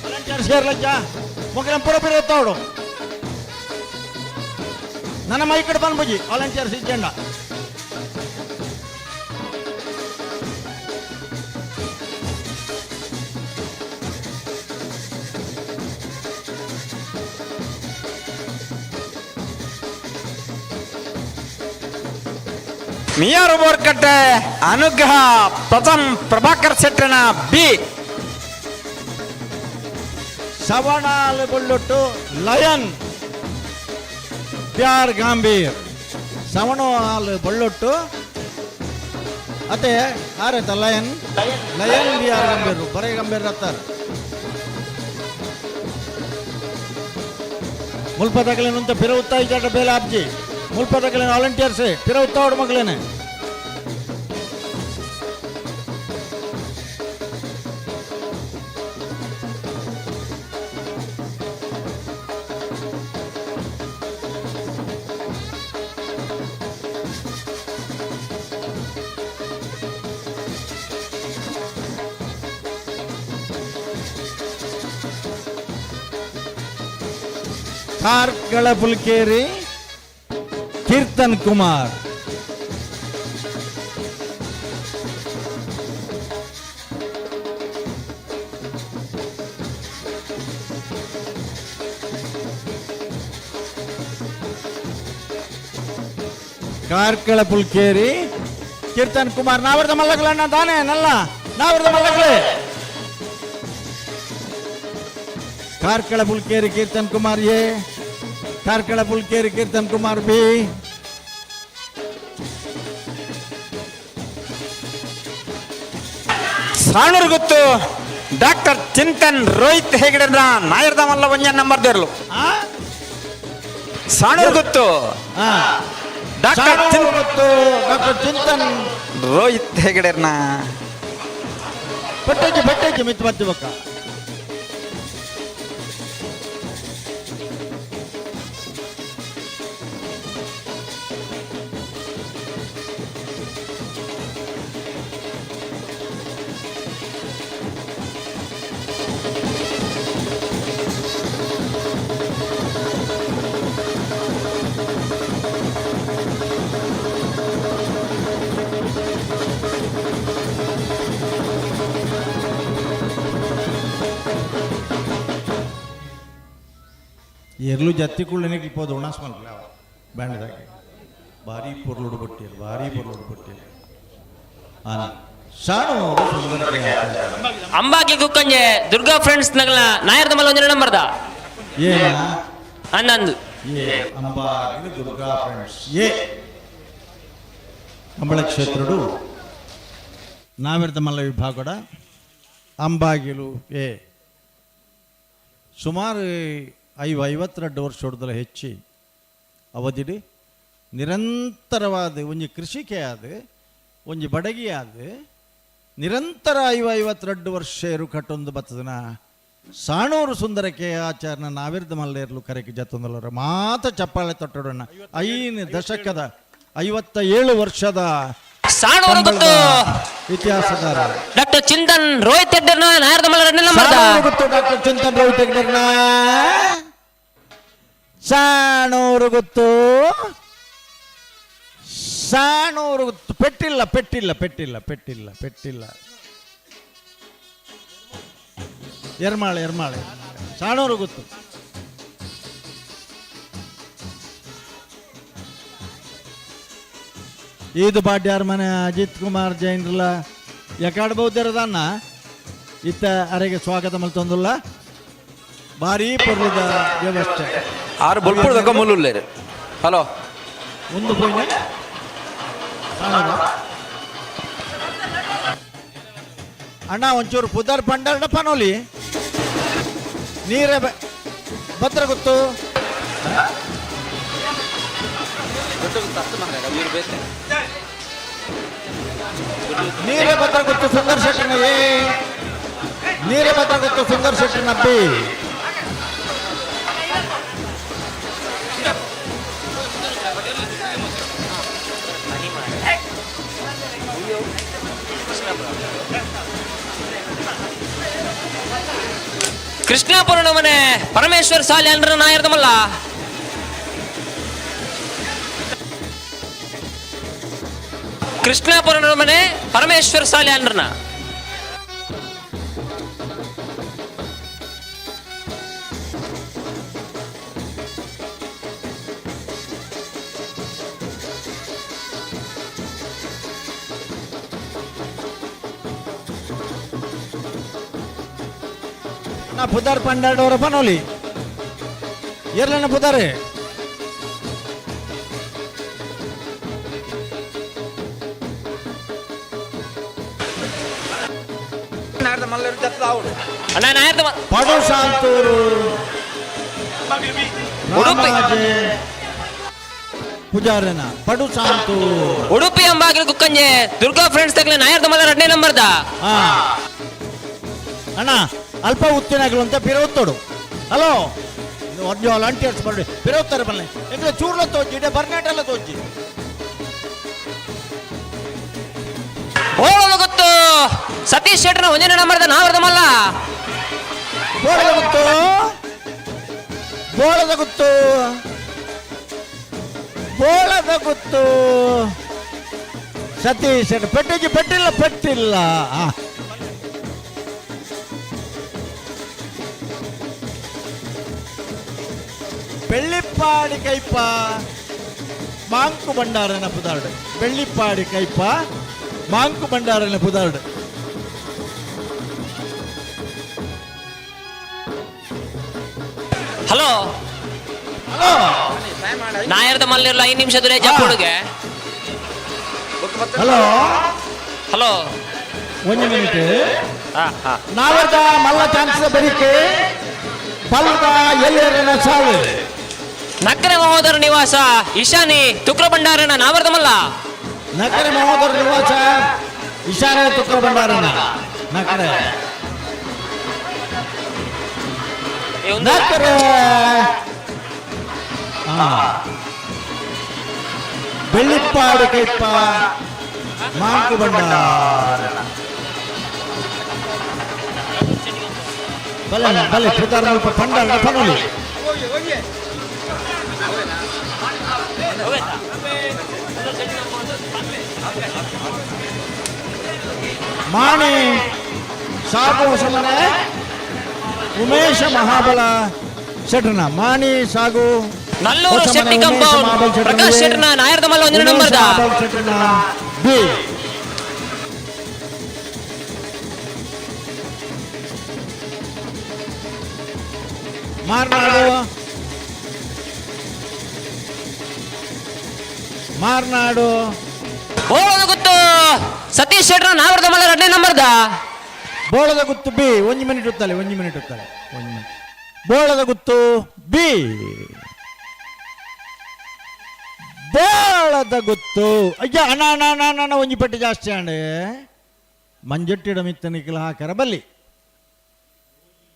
ವಾಲಂಟಿಯರ್ ಸೇರ್ಲಜ್ಜ ಮೊಗಲ ಪುರ ಪಿರೋತ್ತವಡು ನನ್ನ ಮೈಕಡೆ ಬಂದ್ಬುಜಿ ವಾಲಂಟಿಯರ್ಸ್ ಇಜ್ಜಂಡ. ಮಿಯಾರು ಬೋರ್ಕಟ್ಟೆ ಅನುಗ್ರಹ ಪ್ರಥಮ್ ಪ್ರಭಾಕರ್ ಶೆಟ್ಟನ ಬಿ. ಸವಣಾಲು ಬೊಳ್ಳೊಟ್ಟು ಲಯನ್ ಪ್ಯಾರ್ ಗಾಂಭೀರ್ ಸವಣಾಲು ಬೊಳ್ಳೊಟ್ಟು ಅತೆ ಆರತ ಲಯನ್ ಲಯನ್ ಬಿ ಆರ್ ಗಂಭೀರ್ ಬರೇ ಗಂಭೀರ್ ಅತ್ತಾರ. ಮುಲ್ಪದಗಲೇನು ಅಂತ ಪಿರವುತ್ತಾ ಇದ್ದಾಟ ಬೇಲೆ ಆಬ್ಜಿ ಮುಲ್ಪದಗಲೇನು ವಾಲಂಟಿಯರ್ಸ್ ಪಿರವುತ್ತಾ ಅವಡ ಮಗಳೇನೆ. ಕಾರ್ಕಳ ಪುಲ್ಕೇರಿ ಕೀರ್ತನ್ ಕುಮಾರ್. ಕಾರ್ಕಳ ಪುಲ್ಕೇರಿ ಕೀರ್ತನ್ ಕುಮಾರ್. ನಾವರ್ದ ಮಲ್ಲಗಳಣ್ಣ ತಾನೇ ನಲ್ಲ ನಾವರ್ದ ಮಲ್ಲಗಳೇ. ಕಾರ್ಕಳ ಪುಲ್ಕೇರಿ ಕೀರ್ತನ್ ಕುಮಾರ್ ಎ, ಕಾರ್ಕಳ ಪುಲ್ಕೇರಿ ಕೀರ್ತನ್ ಕುಮಾರ್ ಬಿ. ಸಾಣೂರು ಗೊತ್ತು ಡಾಕ್ಟರ್ ಚಿಂತನ್ ರೋಹಿತ್ ಹೆಗಡೆನ ನಾಯರ್ದ ಮಲ್ಲ ಒಂಜ ನಂಬರ್ ದೇರ್ಲು. ಸಾಣೂರು ಗೊತ್ತು ಡಾಕ್ಟರ್ ಗೊತ್ತು ಡಾಕ್ಟರ್ ಚಿಂತನ್ ರೋಹಿತ್ ಹೆಗಡೆರ್ನ. ಪಟ್ಟಜ್ಜಿ ಪಟ್ಟಜ್ಜಿ ಮಿತ್ ಬತ್ತಿ ಬಕ್ಕ. ಎರ್ಲು ಜತ್ತಿ ಕುಳ್ಳನಿಗೆ ಪೋದು ಉಣಾಸ್ ಮಲ್ಪಲೆ ಅವ ಬ್ಯಾಂಡ್ದಾಗೆ ಭಾರಿ ಪೊರ್ಲುಡು ಬಟ್ಟಿರು ಭಾರಿ ಪೊರ್ಲುಡು ಬಟ್ಟಿರು. ಆನ ಸಾಣೂರು ಸುಂದರ ಅಂಬಾಗಿ ಕುಕ್ಕಂಜೆ ದುರ್ಗಾ ಫ್ರೆಂಡ್ಸ್ ನಗಲ ನಾಯರ್ದ ಮಲ್ಲ ಒಂಜಿ ನಂಬರ್ದ ಏನ ಅಂದಂದು ಎ ಅಂಬಾಗಿಲು ದುರ್ಗಾ ಫ್ರೆಂಡ್ಸ್ ಎ ಕಂಬಳ ಕ್ಷೇತ್ರಡು ನಾವಿರ್ದ ಮಲ್ಲ ವಿಭಾಗಡ ಅಂಬಾಗಿಲು ಎ ಸುಮಾರು 52 ವರ್ಷದಲ್ಲ ಹೆಚ್ಚಿ ಅವಧಿಡಿ ನಿರಂತರವಾದ ಒಂಜಿ ಕೃಷಿಕೆ ಆದ ಒಂಜಿ ಬಡಗಿ ಆದ ನಿರಂತರ 52 ವರ್ಷ ಎರು ಕಟ್ಟೊಂದು ಬತ್ತದನ ಸಾಣೂರು ಸುಂದರಕ್ಕೆ ಆಚಾರನ ನಾವಿರ್ದ ಮಲ್ಲೇರ್ಲು ಕರೆಗೆ ಜತ್ತೊಂದಲರ ಮಾತ ಚಪ್ಪಾಳೆ ತೊಟ್ಟಡೋಣ. 5 ದಶಕದ 57 ವರ್ಷದ ಸಾಣೂರು ಗೊತ್ತು ಇತಿಹಾಸದಾರ ಡಾಕ್ಟರ್ ಚಿಂತನ್ ರೋಹಿತ್ ಹೆಗ್ಡೆರ್ನ ನಾಯರ್ದ ಮಲ್ಲ ಎರಡನೇ ನಂಬರ್ದ ಸಾಣೂರು ಗೊತ್ತು ಡಾಕ್ಟರ್ ಚಿಂತನ್ ರೋಹಿತ್ ಹೆಗ್ಡೆರ್ನ ಸಾಣೂರು ಗೊತ್ತು ಸಾಣೂರು ಗೊತ್ತು ಪೆಟ್ಟಿಲ್ಲ ಪೆಟ್ಟಿಲ್ಲ ಪೆಟ್ಟಿಲ್ಲ ಪೆಟ್ಟಿಲ್ಲ ಪೆಟ್ಟಿಲ್ಲ ಎರ್ಮಾಳೆ ಎರ್ಮಾಳೆ ಸಾಣೂರು ಗೊತ್ತು. ಈದು ಬಾಡ್ಯಾರ ಮನೆ ಅಜಿತ್ ಕುಮಾರ್ ಜೈನ್ರಲ್ಲ ಯಕಾಡ್ ಬೌದ್ಧರದನ್ನ ಇತ್ತ ಅರೆಗೆ ಸ್ವಾಗತ ಮಲ್ತೊಂದುಲ್ಲ ಭಾರೀ ಪೊರ್ಲದ ವ್ಯವಸ್ಥೆ. ಆರು ಬೊಲ್ಪುಡ್ದಕ್ಕ ಮುಲ್ಲುಲ್ಲೇರು. ಹಲೋ ಒಂದು ಪೋಯಿನ ಅಣ್ಣ ಒಂಚೂರು ಪುದರ್ ಪಂಡರ್ಡ ಪನೋಲಿ ನೀರೇ ಭದ್ರ ಗೊತ್ತು. ನೀರೇ ಭದ್ರ ಗೊತ್ತು ಸುಂದರ್ ಶೆಟ್ಟನ ಎ ನೀರೇ ಭದ್ರ ಗೊತ್ತು ಸುಂದರ್ ಶೆಟ್ಟನ ಬಿ. ಕೃಷ್ಣಾಪುರ ಮನೆ ಪರಮೇಶ್ವರ್ ಸಾಲಿ ಅಂದ್ರೆ ನಾಯರ್ದ ಮಲ್ಲ ಕೃಷ್ಣಾಪುರ ಮನೆ ಪರಮೇಶ್ವರ್ ಸಾಲಿ ಅಂದ್ರನ ನಾ ಪುದಾರ್ ಪಂಡಾಡವರ ಪನೋಲಿ ಎರ್ಲನ ಪುದಾರೆ ಅಣ್ಣ ನಾಯರ್ದ ಪಡು ಶಾಂತೂರು ಉಡುಪಿ. ರಾಮಾಜೆ ಪೂಜಾರನ ಪಡು ಶಾಂತೂರು ಉಡುಪಿ ಅಂಬಾಗಿಲು ಕುಕ್ಕಂಜೆ ದುರ್ಗಾ ಫ್ರೆಂಡ್ಸ್ ತಗ್ಲೆ ನಾಯರ್ದ ಮಲ್ಲ ಎರಡನೇ ನಂಬರ್ದ. ಹಾ ಅಣ್ಣ ಅಲ್ಪ ಉತ್ತಿನಾಗಲು ಅಂತ ಪಿರವತ್ತೋಡು. ಹಲೋ ಒಂದು ವಾಲಂಟಿಯರ್ಸ್ ಬರ್ರಿ ಪಿರವತ್ತಾರೆ ಬನ್ನಿ ಯಾಕಂದ್ರೆ ಚೂರ್ಲ ತೋಜಿ ಇಡೀ ಬರ್ನಾಟೆಲ್ಲ ತೋಜಿ. ಬೋಳದ ಗೊತ್ತು ಸತೀಶ್ ಶೆಟ್ಟರ್ನ ಒಂದನೇ ನಂಬರ್ದ ನಾವರ್ದ ಮಲ್ಲ. ಬೋಳದ ಗೊತ್ತು ಬೋಳದ ಗೊತ್ತು ಬೋಳದ ಗೊತ್ತು Satish Shettar ಪೆಟ್ಟಿಜಿ ಪೆಟ್ಟಿಲ್ಲ ಪೆಟ್ಟಿಲ್ಲ. Bellippady Kaipa Monk ಭಂಡಾರನ ಪುದಾರ್ಡು Bellippady Kaipa Monk ಭಂಡಾರನ ಪುದಾರ್ಡು. Hello hello ನಾಯರ್ದ ಮಲ್ಲಿರ್ಲ 5 ನಿಮಿಷ ದುರೇ ಜಪ್ಪುಡುಗೆ. ಹಲೋ ಹಲೋ ಒಂದು ಮಿನಿಟ್. ನಾವರ್ದ ಮಲ್ಲ ಚಾನ್ಸ್ ಬರಿಕೆ ಬಲ್ದ ಎಲ್ಲೇರನ ಸಾಲು. ನಕ್ಕರೆ ಮಹೋದರ ನಿವಾಸ ಈಶಾನಿ ತುಕ್ರ ಭಂಡಾರನ ನಾವರ್ದ ಮಲ್ಲ. ನಕರೆ ಮಹೋದರ ನಿವಾಸ ಈಶಾನ್ಯ ತುಕ್ರ ಭಂಡಾರನ ನಕರೆ ನಕರೆ ಬೆಳ್ಳಿಪ್ಪಾಡು ಕೈಪ್ಪ ಮಾಂಕು ಭಂಡಾರ ಬಲೆ ಬಲೆ ಪುದಾರ್ ಮಲ್ಪ ಪಂಡಾರ ಪನೋಲಿ. ಮಾಣಿ ಸಾಗು ಹೊಸಮನೆ ಉಮೇಶ ಮಹಾಬಲ ಶೆಟ್ರನ ಮಾಣಿ ಸಾಗು ನಲ್ಲೂರು ಹೊಸಮನೆ ಶೆಟ್ಟಿ ಉಮೇಶ ಕಂಪೌಂಡ್ ಮಹಾಬಲ ಶೆಟ್ರನ ಪ್ರಕಾಶ್ ಎ, ಶೆಟ್ರನ ನಾಯರ್ದ ಮಲ್ಲ ಒಂದನೇ ಉಮೇಶ ನಂಬರ್ದ. ಮಹಾಬಲ ಶೆಟ್ರನ ಬಿ. ಮಾರ್ನಾಡು ಮಾರ್ನಾಡು. ಬೋಳದ ಗುತ್ತು ಸತೀಶ್ ಶೆಟ್ರ ನಾವರದ ಮಲ್ಲ ಎರಡನೇ ನಂಬರ್ದ. ಬೋಳದ ಗುತ್ತು ಬಿ. ಒಂಜಿ ಮಿನಿಟ್ ಉತ್ತಲೆ, ಒಂಜಿ ಮಿನಿಟ್ ಉತ್ತಲೆ, ಒಂಜಿ ಮಿನಿಟ್. ಬೋಳದ ಗುತ್ತು ಬಿ, ಬೋಳದ ಗುತ್ತು. ಅಯ್ಯ ಅಣ್ಣ ಅಣ್ಣ ಅಣ್ಣ ಅಣ್ಣ ಅಣ್ಣ, ಒಂಜಿ ಪಟ್ಟಿ ಜಾಸ್ತಿ ಅಂಡೆ ಮಂಜೊಟ್ಟಿಡ ಮಿತ್ತ ನಿಖಿಲ ಹಾಕರ ಬಲ್ಲಿ.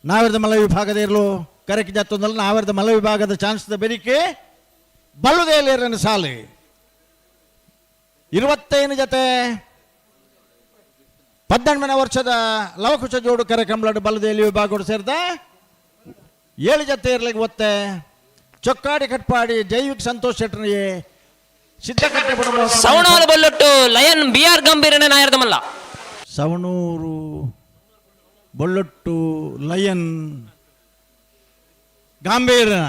ನಾವಿರದ ಮಲ್ಲ ವಿಭಾಗದ ಇರಲು ಕರೆಕ್ಟ್ ಜಾತೊಂದಲ್ಲ. ನಾವಿರದ ಮಲ್ಲ ವಿಭಾಗದ ಚಾನ್ಸ್ದ ಬೆರಿಕೆ ಬಲ್ಲುದೇಲಿರನ ಸಾಲು 25 ಜೊತೆ 18ನೇ ವರ್ಷದ ಲವಕುಶ ಜೋಡು ಕರೆ ಕಂಬಳಡು ಬಲ್ಲದೇಲಿ ವಿಭಾಗಗಳು ಸೇರಿದ 7 ಜೊತೆ ಇರ್ಲಿಕ್ಕೆ ಒತ್ತೆ. ಚೊಕ್ಕಾಡಿ ಕಟ್ಪಾಡಿ ಜೈವಿಕ್ ಸಂತೋಷ್ ಶೆಟ್ಟನಿಗೆ ಸಿದ್ಧಕಟ್ಟೆ ಬಿಡುವ. ಸವಣೂರು ಬಲ್ಲೊಟ್ಟು ಲಯನ್ ಬಿ ಆರ್ ಗಂಭೀರನ ನಾಯರದ ಮಲ್ಲ. ಸವಣೂರು ಬೊಳ್ಳೊಟ್ಟು ಲಯನ್ ಗಾಂಭೀರನ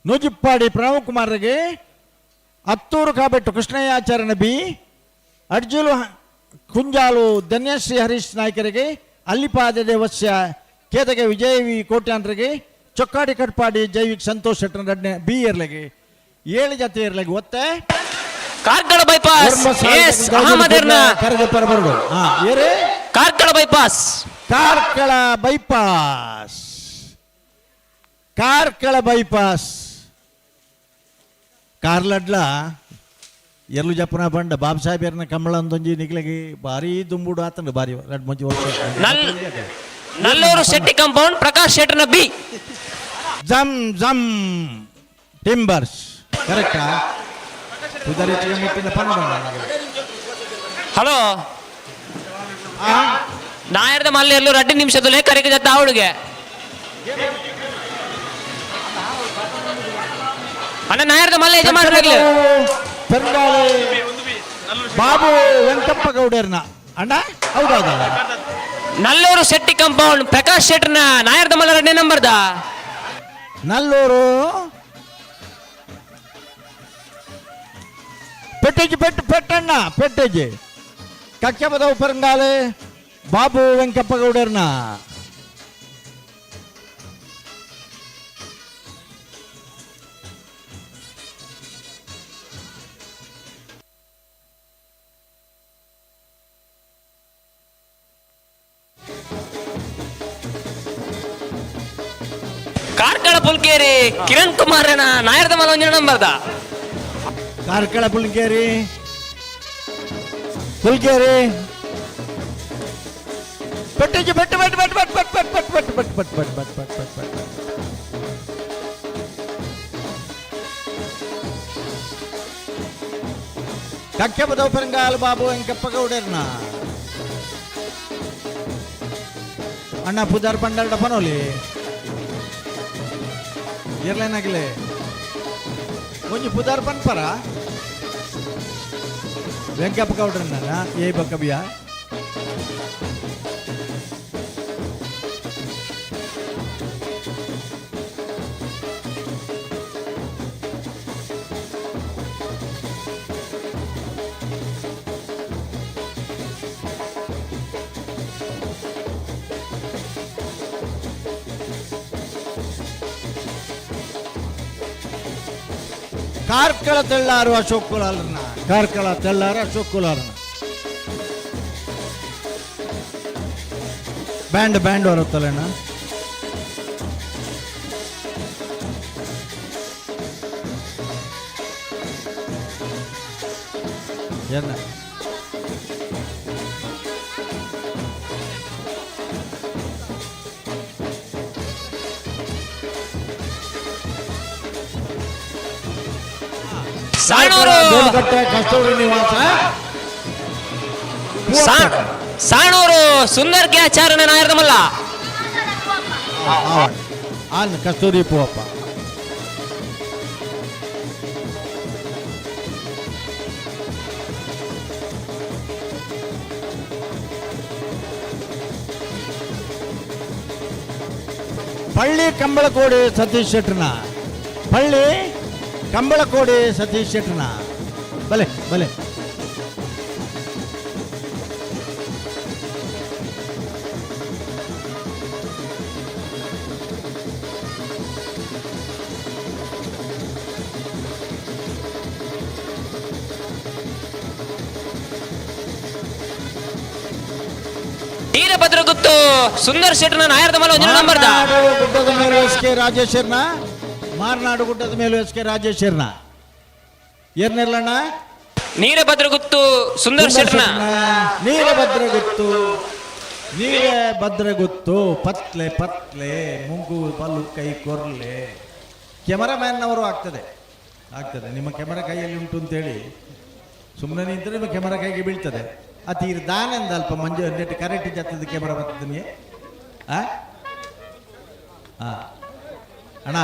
ನೂಜಿಪ್ಪಾಡಿ ಪ್ರಣವ್ ಕುಮಾರ್ಗೆ, ಅತ್ತೂರು ಕಾಬೆಟ್ಟು ಕೃಷ್ಣಯ್ಯಾಚಾರ್ಯನ ಬಿ, ಅರ್ಜುಲು ಕುಂಜಾಲು ಧನ್ಯಶ್ರೀ ಹರೀಶ್ ನಾಯ್ಕರಿಗೆ, ಅಲ್ಲಿಪಾದ ದೇವಸ್ಯ ಕೇತಗೆ ವಿಜಯ ವಿ ಕೋಟ್ಯಾಂಡ್ರಿಗೆ, ಚೊಕ್ಕಾಡಿ ಕಟ್ಪಾಡಿ ಜೈವಿಕ್ ಸಂತೋಷ್ ಶೆಟ್ಟನ ರಡ್ನೆ ಬಿ ಇರ್ಲಿಗೆ 7 ಜೊತೆ ಇರ್ಲಿಗೆ ಒತ್ತೆ. ಕಾರ್ಕಳ ಬೈಪಾಸ್ ಎಸ್ ಅಹಮದ್ ಕರೆದಪ್ಪರ ಬರಡು. ಹಾ ಏರೇ Karkala bypass, Karkala bypass, Karkala bypass. ಕಾರ್ಲಡ್ಲ ಎರ್ಲು ಜಪ್ಪನ ಬಂಡ ಬಾಬ್ ಸಾಹೇಬರ್ನ ಕಮಲ ಅಂದೊಂಜಿ ನಿಗ್ಲಗಿ ಭಾರಿ ದುಂಬುಡು ಆತಂಡು ಭಾರಿ ರಡ್ ಮುಂಚೆ ವರ್ಷ. ನಲ್ಲೂರು ಶೆಟ್ಟಿ ಕಾಂಪೌಂಡ್ ಪ್ರಕಾಶ್ ಶೆಟ್ಟರ್ನ ಬಿ. ಜಮ್ ಜಮ್ ಟಿಂಬರ್ಸ್ ಕರೆಕ್ಟಾ? ಉದರಿಚಿಗೆ ಮುಟ್ಟಿನ ಪನ್ನಡ. ಹಲೋ, ನಾಯರದ ಮಲ್ಲ ಎಲ್ಲೂ 2 ನಿಮಿಷದಲ್ಲೇ ಕರೆಗೆ ಜತ್ತ ಅವಳಿಗೆ. ಅಣ್ಣ ನಾಯರದ ಮಲ್ಲ ಯಜಮಾನರಾಗ್ಲಿ. ಪೆರ್ಗಾಳೆ ಬಾಬು ವೆಂಕಪ್ಪ ಗೌಡರ್ನ ಅಣ್ಣ. ಹೌದೌದಾ? ನಲ್ಲೂರು ಶೆಟ್ಟಿ ಕಾಂಪೌಂಡ್ ಪ್ರಕಾಶ್ ಶೆಟ್ಟರ್ನ ನಾಯರದ ಮಲ್ಲ 2ನೇ ನಂಬರ್ದ. ನಲ್ಲೂರು ಪೆಟ್ಟೆಜಿ ಪೆಟ್ಟು ಪೆಟ್ಟಣ್ಣ ಪೆಟ್ಟೆಜಿ ಕಕ್ಕೆಪದವು ಪೆರಂಗಾಲೆ ಬಾಬು ವೆಂಕಪ್ಪ ಗೌಡರ್ನ. ಕಾರ್ಕಳ ಪುಲ್ಕೇರಿ ಕಿರಣ್ ಕುಮಾರನ ನಾಯರದ ಮಲ್ಲ 1 ನಂಬರ್ದ. ಕಾರ್ಕಳ ಪುಲ್ಕೇರಿ ಪುಲ್ಕೇರಿ ಪೆಟ್ಟೆಜಿ ಪೆಟ್ಟು ಪೆಟ್ಟು ಪೆಟ್ಟು ಪೆಟ್ಟು ಪೆಟ್ಟು ಪೆಟ್ಟು ಪೆಟ್ಟು ಪೆಟ್ಟು ಪೆಟ್ಟು ಪೆಟ್ಟು ಪೆಟ್ಟು ಪೆಟ್ಟು ಪೆಟ್ಟು ಪೆಟ್ಟು ಪೆಟ್ಟು. ಕಕ್ಕೆಪದವು ಪೆರಂಗಾಲ್ ಬಾಬು ವೆಂಕಪ್ಪ ಗೌಡರ್ನ ಅಣ್ಣ ಪುದಾರ್ ಪಂಡಾರ್ಡ ಪನೋಲಿ ಇರ್ಲೇನಾಗಲಿ ಒಂಜಿ ಪುದಾರ್ ಪನ್ಪರ ವೆಂಕಪ್ಪ ಗೌಡ್ರನ್ನ ಏ ಬಕ್ಕಬಿಯ. ಕಾರ್ಕಳ ತೆಳ್ಳಾರು ಅಶೋಕ್ ಕುಲಾಲರನ್ನ, ಕಾರ್ಕಳ ತೆಳ್ಳಾರು ಅಶೋಕ್ ಕುಲಾಲರನ್ನ. ಬ್ಯಾಂಡ್ ಬ್ಯಾಂಡ್ ಬರುತ್ತಲ್ಲಣ್ಣ. ಏನ ಸಾಣೂರು ದೊಡ್ಡಕಟ್ಟೆ ಕಸ್ತೂರಿ ನಿವಾಸ. ಸಾಣೂರು ಸುಂದರ್ ಕೆ ಆಚಾರ್ಯನ ನಾಯರದ ಮಲ್ಲ. ಆನ್ ಕಸ್ತೂರಿ ಪೂವಪ್ಪ. ಪಳ್ಳಿ ಕಂಬಳಕೋಡಿ ಸತೀಶ್ ಶೆಟ್ಟರ್ನ, ಪಳ್ಳಿ ಕಂಬಳಕೋಡಿ ಸತೀಶ್ ಶೆಟ್ಟರ್ನ. ಬಲೆ ಬಲೆ. ವೀರಭದ್ರಗುತ್ತು ಸುಂದರ್ ಶೆಟ್ಟರ್ನ ನಾಯರ್ದ ಮಲ್ಲ ಒಂಜಿ ನಂಬರ್ದ. ಗುಡ್ಡದ ಮೇಲೆ ಎಸ್ ಕೆ ರಾಜೇಶ್ವರ್ನ, ಮಾರ್ನಾಡು ಗುಡ್ಡದ ಮೇಲೆ ಎಸ್ ಕೆ ರಾಜೇಶ್ವರ್ನ. ಏರ್ನಿರ್ಲಣ್ಣ? ನೀರಭದ್ರಗುತ್ತು ಸುಂದರ್ ಶೆಟ್ಟರ್ನ. ನೀರಭದ್ರಗುತ್ತು, ನೀರಭದ್ರಗುತ್ತು. ಪತ್ಲೆ ಪತ್ಲೆ ಮುಂಗು ಬಲ್ಲು ಕೈ ಕೊರ್ಲೆ. ಕ್ಯಾಮರಾಮ್ಯಾನ್ ಅವರು ಆಗ್ತದೆ, ಆಗ್ತದೆ. ನಿಮ್ಮ ಕ್ಯಾಮರಾ ಕೈಯಲ್ಲಿ ಉಂಟು ಅಂತೇಳಿ ಸುಮ್ಮನೆ ನಿಂತರೆ ನಿಮ್ಮ ಕ್ಯಾಮರಾ ಕೈಗೆ ಬೀಳ್ತದೆ. ಅತಿ ದಾನೆಂದ ಅಲ್ಪ ಮಂಜು ನೆಟ್ ಕರೆಕ್ಟ್ ಜತ್ತದ ಕ್ಯಾಮರಾ ಬರ್ತದೆ ನಿಮಗೆ. ಆ ಅಣ್ಣ,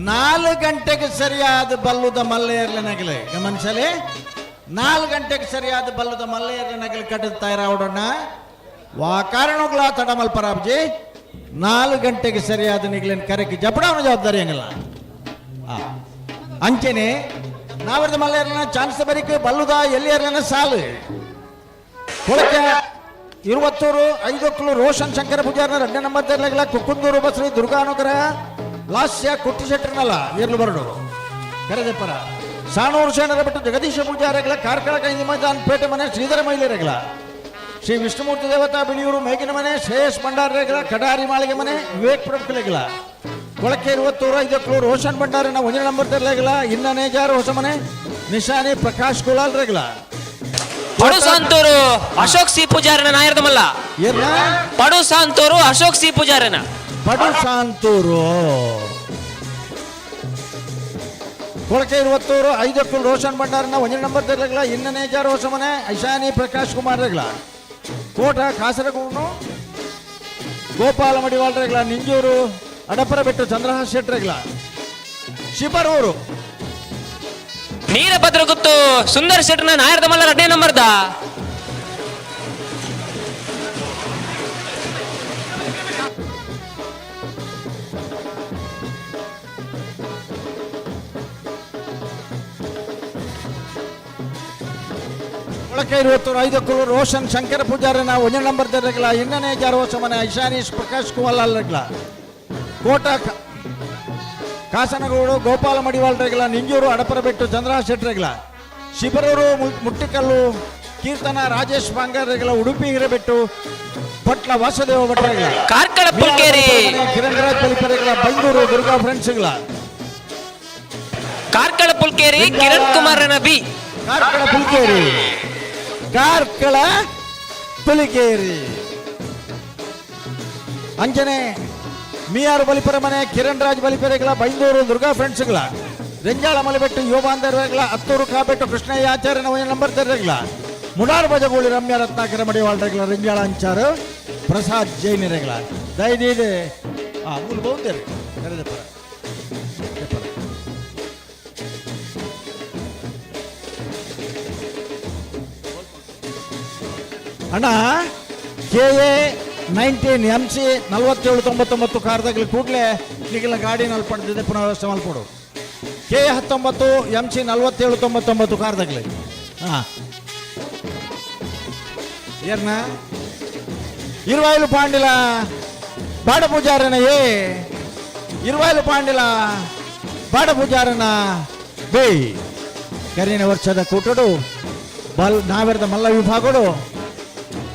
4 ಗಂಟೆಗೆ ಸರಿಯಾದ ಬಲ್ಲುದ ಮಲ್ಲೆಯರ್ಲೆ ನಗಲೆ ಗಮನಿಸಲಿ. 4 ಗಂಟೆಗೆ ಸರಿಯಾದ ಬಲ್ಲುದ ಮಲ್ಲೆಯರ್ಲೆ ನಗಲು ಕಟ್ಟದ ತಯಾರಾವಡೋಣ. ವಾ ಕಾರಣಗಳ ತಡಮಲ್ ಪರಾಬ್ಜಿ. 4 ಗಂಟೆಗೆ ಸರಿಯಾದ ನಿಗ್ಲೇನು ಕರೆಕ್ಕೆ ಜಪಡವನ ಜವಾಬ್ದಾರಿ ಹಂಗಲ್ಲ. ಅಂಚೆನೆ ನಾವರ್ದ ಮಲ್ಲೆಯರ್ಲನ ಚಾನ್ಸ್ ಬರಿಕೆ ಬಲ್ಲುದ ಎಲ್ಲಿಯರ್ಲನ ಸಾಲು. ಕೊಳಕೆ ಇರುವತ್ತೂರು ಐದೊಕ್ಕಲು ರೋಷನ್ ಶಂಕರ ಪೂಜಾರನ 2ನೇ ನಂಬರ್ ತೆರಲಾಗಿಲ್ಲ. ಕುಕ್ಕುಂದೂರು ಬಸ್ರಿ ದುರ್ಗಾನುಗ್ರಹ ಲಾಸ್ಯ ಕುಟ್ಟಿ ಶೆಟ್ಟರ್ನಲ್ಲ ಏರ್ಲು ಬರಡು ಕರೆದೆಪ್ಪರ. ಸಾಣೂರು ಶರಣರ ಬಿಟ್ಟು ಜಗದೀಶ ಪೂಜಾರಗಳ ಕಾರ್ಕಳ ಕೈಂದಿ ಮೈದಾನ್ ಪೇಟೆ ಮನೆ ಶ್ರೀಧರ ಮೈಲಿರಗಳ. ಶ್ರೀ ವಿಷ್ಣುಮೂರ್ತಿ ದೇವತಾ ಬಿಳಿಯೂರು ಮೇಗಿನ ಮನೆ ಶ್ರೇಯಸ್ ಭಂಡಾರಗಳ ಕಡಾರಿ ಮಾಳಿಗೆ ಮನೆ ವಿವೇಕ್ ಪ್ರಭುಕಲೆಗಳ. ಕೊಳಕೆ ಇರುವತ್ತೂರು ಐದೊಕ್ಕಲು ರೋಷನ್ ಭಂಡಾರನ 1ನೇ ನಂಬರ್ ತೆರಲಾಗಿಲ್ಲ. ಇನ್ನನೇಜಾರು ಹೊಸ ಮನೆ ನಿಶಾನಿ ಪ್ರಕಾಶ್ ಕುಲಾಲ್ ರೆಗಳ. ಪಡು ಸಾಂತೂರು ಅಶೋಕ್ ಸಿ ಪೂಜಾರನ ನಾಯರ್ದ ಮಲ್ಲ. ಪಡು ಸಾಂತೂರು ಅಶೋಕ್ ಸಿ ಪೂಜಾರನ. ಪಡು ಸಾಂತೂರು. ಕೊಳಕೆ ಇರುವತ್ತೂರು ಐದಕ್ಕೂ ರೋಷನ್ ಭಂಡಾರನ 1ನೇ ನಂಬರ್ ತೆರಲಾಗಿಲ್ಲ. ಇನ್ನನೇಜಾರು ಹೊಸ ಮನೆ ಐಶಾನಿ ಪ್ರಕಾಶ್ ಕುಮಾರ್ ರೆಗಳ. ಕೋಟ ಕಾಸರಗೋಡು ಗೋಪಾಲ ಮಡಿವಾಳ ರೆಗಳ. ನಿಂಜೂರು ಅಡಪರ ಬೆಟ್ಟು ಚಂದ್ರಹಾಸ್ ಶೆಟ್ಟರೆಗಳ. ಶಿಬರೂರು ನೀರಭದ್ರಗುತ್ತು ಸುಂದರ್ ಶೆಟ್ಟರ್ನ ನಾಯರ್ದ ಮಲ್ಲ 2ನೇ ನಂಬರ್ದ. ಕೊಳಕೆ ಇರುವತ್ತೂರು ಐದಕ್ಕೂ ರೋಷನ್ ಶಂಕರ ಪೂಜಾರನ 1ನೇ ನಂಬರ್ ತೆರಲಾಗಿಲ್ಲ. ಇನ್ನನೇ ಜಾರು ಹೊಸ ಮನೆ ಐಶಾನಿ ಪ್ರಕಾಶ್ ಕುಮಾರ್ ರೆಗಳ. ಕೋಟ ಕಾಸನಗೌಡು ಗೋಪಾಲ ಮಡಿವಾಳ ರೆಗಳ. ನಿಂಜೂರು ಅಡಪರಬೆಟ್ಟು ಚಂದ್ರಹಾಸ್ ಶೆಟ್ಟರೆಗಳ. ಶಿಬರೂರು ಮುಟ್ಟಿಕಲ್ಲು ಕೀರ್ತನ ರಾಜೇಶ್ ಬಾಂಗರ್ ರೆಗಳ. ಉಡುಪಿ ಹಿರೇಬೆಟ್ಟು ಪಟ್ಲ ವಾಸುದೇವ ಭಟ್ರೆಗಳ. ಕಾರ್ಕಳ ಪುಲ್ಕೇರಿ ಕಿರಣ್ ರಾಜ್ ಬಲಿಪರೆಗಳ. ಬೈಂದೂರು ದುರ್ಗಾ ಫ್ರೆಂಡ್ಸ್ಗಳ. ಕಾರ್ಕಳ ಪುಲ್ಕೇರಿ ಕಿರಣ್ ಕುಮಾರನ ಬಿ. ಕಾರ್ಕಳ ಪುಲ್ಕೇರಿ, ಕಾರ್ಕಳ ಪುಲಿಕೇರಿ. ಅಂಜನೆ ಮಿಯಾರು ಬಲಿಪರ ಮನೆ ಕಿರಣ್ ರಾಜ್ ಬಲಿಪರೆಗಳ. ಬೈಂದೂರು ದುರ್ಗಾ ಫ್ರೆಂಡ್ಸ್ಗಳ. ರೆಂಜಾಳ ಮಲೆಬೆಟ್ಟು ಯುವಬಾಂಧವರೆಗಳ. ಅತ್ತೂರು ಕಾಬೆಟ್ಟು ಕೃಷ್ಣಯ್ಯ ಆಚಾರ್ಯನ 1 ನಂಬರ್ ತೆರಗಳ. ಮುಡಾರ್ ಬಜಗೋಳಿ ರಮ್ಯ ರತ್ನಾಕರ ಮಡಿವಾಳರೆಗಳ. ರೆಂಜಾಳ ಅಂಚಾರು ಪ್ರಸಾದ್ ಜೈನರೆಗಳ. ದಯದೀದೆ ಮೂಲ ಬಹುತೇರಿ ಕರೆದಪ್ಪರ. ಅಣ್ಣ, KA 19 MC 4799 ಕಾರ್ದಾಗಲಿ ಕೂಡಲೇ ನಿಗಲ ಗಾಡಿನಲ್ಲಿ ಪಡೆದಿದೆ ಪುನಃ ವ್ಯವಸ್ಥೆ ಮಲ್ಪಡು. KA 19 MC 4799 ಕಾರ್ದಾಗಲಿ. ಹಾಂ ಏರ್ನ ಇರುವಾಯಿಲು ಪಾಂಡಿಲ ಬಾಡ ಪೂಜಾರನ ಎ, ಇರುವಾಯಿಲು ಪಾಂಡಿಲ ಬಾಡ ಪೂಜಾರನ ಬೇ. ಕರಿನ ವರ್ಷದ ಕೂಟಡು ಬಲ್ ನಾವೆರದ ಮಲ್ಲ ವಿಭಾಗಡು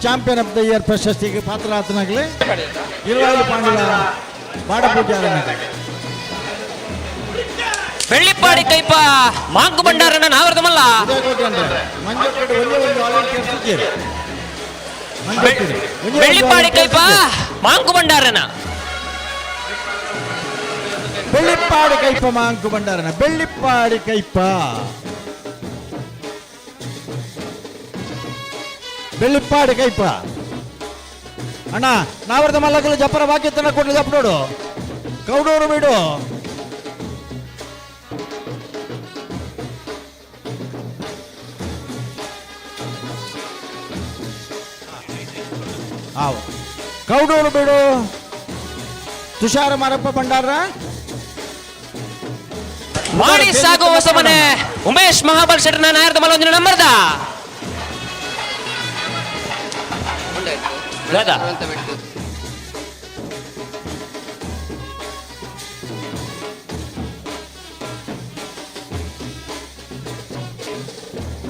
ಚಾಂಪಿಯನ್ ಆಫ್ the year ಪ್ರಶಸ್ತಿಗೆ ಪಾತ್ರರಾತನಾಗಲಿ ಇರುವಾಯಿಲು ಪಾಂಡಿಲ ಬಾಡ ಪೂಜಾರನ. ಬೆಳ್ಳಿಪ್ಪಾಡಿ ಕೈಪ ಮಾಂಕು ಭಂಡಾರನ ನಾವರದ ಮಲ್ಲ. ಬೆಳ್ಳಿಪ್ಪಾಡಿ ಕೈಪ ಮಾಂಕು ಭಂಡಾರನ. ಬೆಳ್ಳಿಪ್ಪಾಡಿ ಕೈಪ ಮಾಂಕು ಭಂಡಾರನ. ಬೆಳ್ಳಿಪ್ಪಾಡಿ ಕೈಪ, ಬೆಳ್ಳಿಪ್ಪಾಡಿ ಕೈಪ. ಅಣ್ಣ, ನಾವರದ ಮಲ್ಲಗಲು ಜಪರ ಬಾಕಿತ್ತನ ಕೊಡ್ಲಿ ಜಪ್ನೋಡು. ಕೌಡೂರು ಬೀಡು. ಆವು ಕೌಡೂರು ಬೀಡು ತುಷಾರ ಮಾರಪ್ಪ ಭಂಡಾರ. ವಾಣಿ ಸಾಗು ಹೊಸ ಮನೆ ಉಮೇಶ್ ಮಹಾಬಲ್ ಶೆಟ್ಟರ್ನ ನಾಯರ್ದ ಮಲ್ಲ 1 ನಂಬರ್ದ.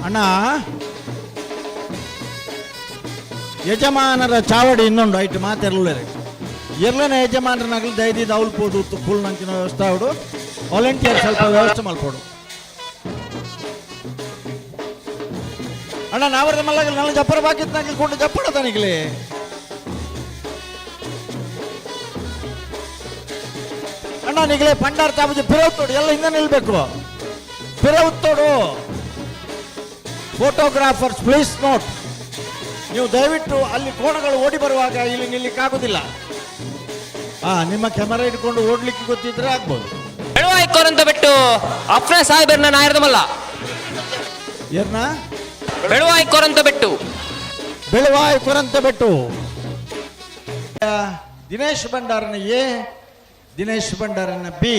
ಅಣ್ಣ, ಯಜಮಾನರ ಚಾವಡಿ ಇನ್ನೊಂದು ಐಟ್ ಮಾತೆರ್ಲುಳ್ಳೇರು. ಎರ್ಲನ ಯಜಮಾನರನಾಗಲಿ ದಯದೀದ ಅವಲ್ಪೋದು ಕುಲ್ನಂಚಿನ ವ್ಯವಸ್ಥೆ ಅವಡು ವಾಲಂಟಿಯರ್ ಸ್ವಲ್ಪ ವ್ಯವಸ್ಥೆ ಮಲ್ಪೋಡು. ಅಣ್ಣ ನಾವರದ ಮಲ್ಲಾಗಲಿ ನನ್ನ ಜಪ್ಪರ ಬಾಕಿತ್ನಾಗಲಿ ಕೊಂಡು ಜಪ್ಪಡ ತನಿಗಲಿ. ಅಣ್ಣ ನಿಗಲೇ ಪಂಡಾರ್ ತಾಬುಜಿ ಪಿರವುತ್ತೋಡು ಎಲ್ಲ ಹಿಂದೆ ನಿಲ್ಬೇಕು. ಪಿರವುತ್ತೋಡು. ಫೋಟೋಗ್ರಾಫರ್ಸ್ ಪ್ಲೀಸ್ ನೋಟ್, ನೀವು ದಯವಿಟ್ಟು ಅಲ್ಲಿ ಕೋಣಗಳು ಓಡಿ ಬರುವಾಗ ಇಲ್ಲಿ ನಿಲ್ಲಿಕ್ಕಾಗುದಿಲ್ಲ. ನಿಮ್ಮ ಕ್ಯಾಮರಾ ಇಟ್ಕೊಂಡು ಓಡ್ಲಿಕ್ಕೆ ಗೊತ್ತಿದ್ರೆ ಆಗ್ಬೋದು. ಬೆಳುವಾಯಿ ಕೋರಂತ ಬಿಟ್ಟು ಅಫ್ರಾ ಸಾಹೇಬರ್ನ ನಾಯರ್ದಮಲ್ಲ. ಏರ್ನ ಬೆಳುವಾಯಿ ಕೋರಂತ ಬಿಟ್ಟು ಬೆಳುವಾಯಿ ಕೊರಂತ ಬೆಟ್ಟು. ದಿನೇಶ್ ಭಂಡಾರನ ಎ, ದಿನೇಶ್ ಭಂಡಾರನ ಬಿ.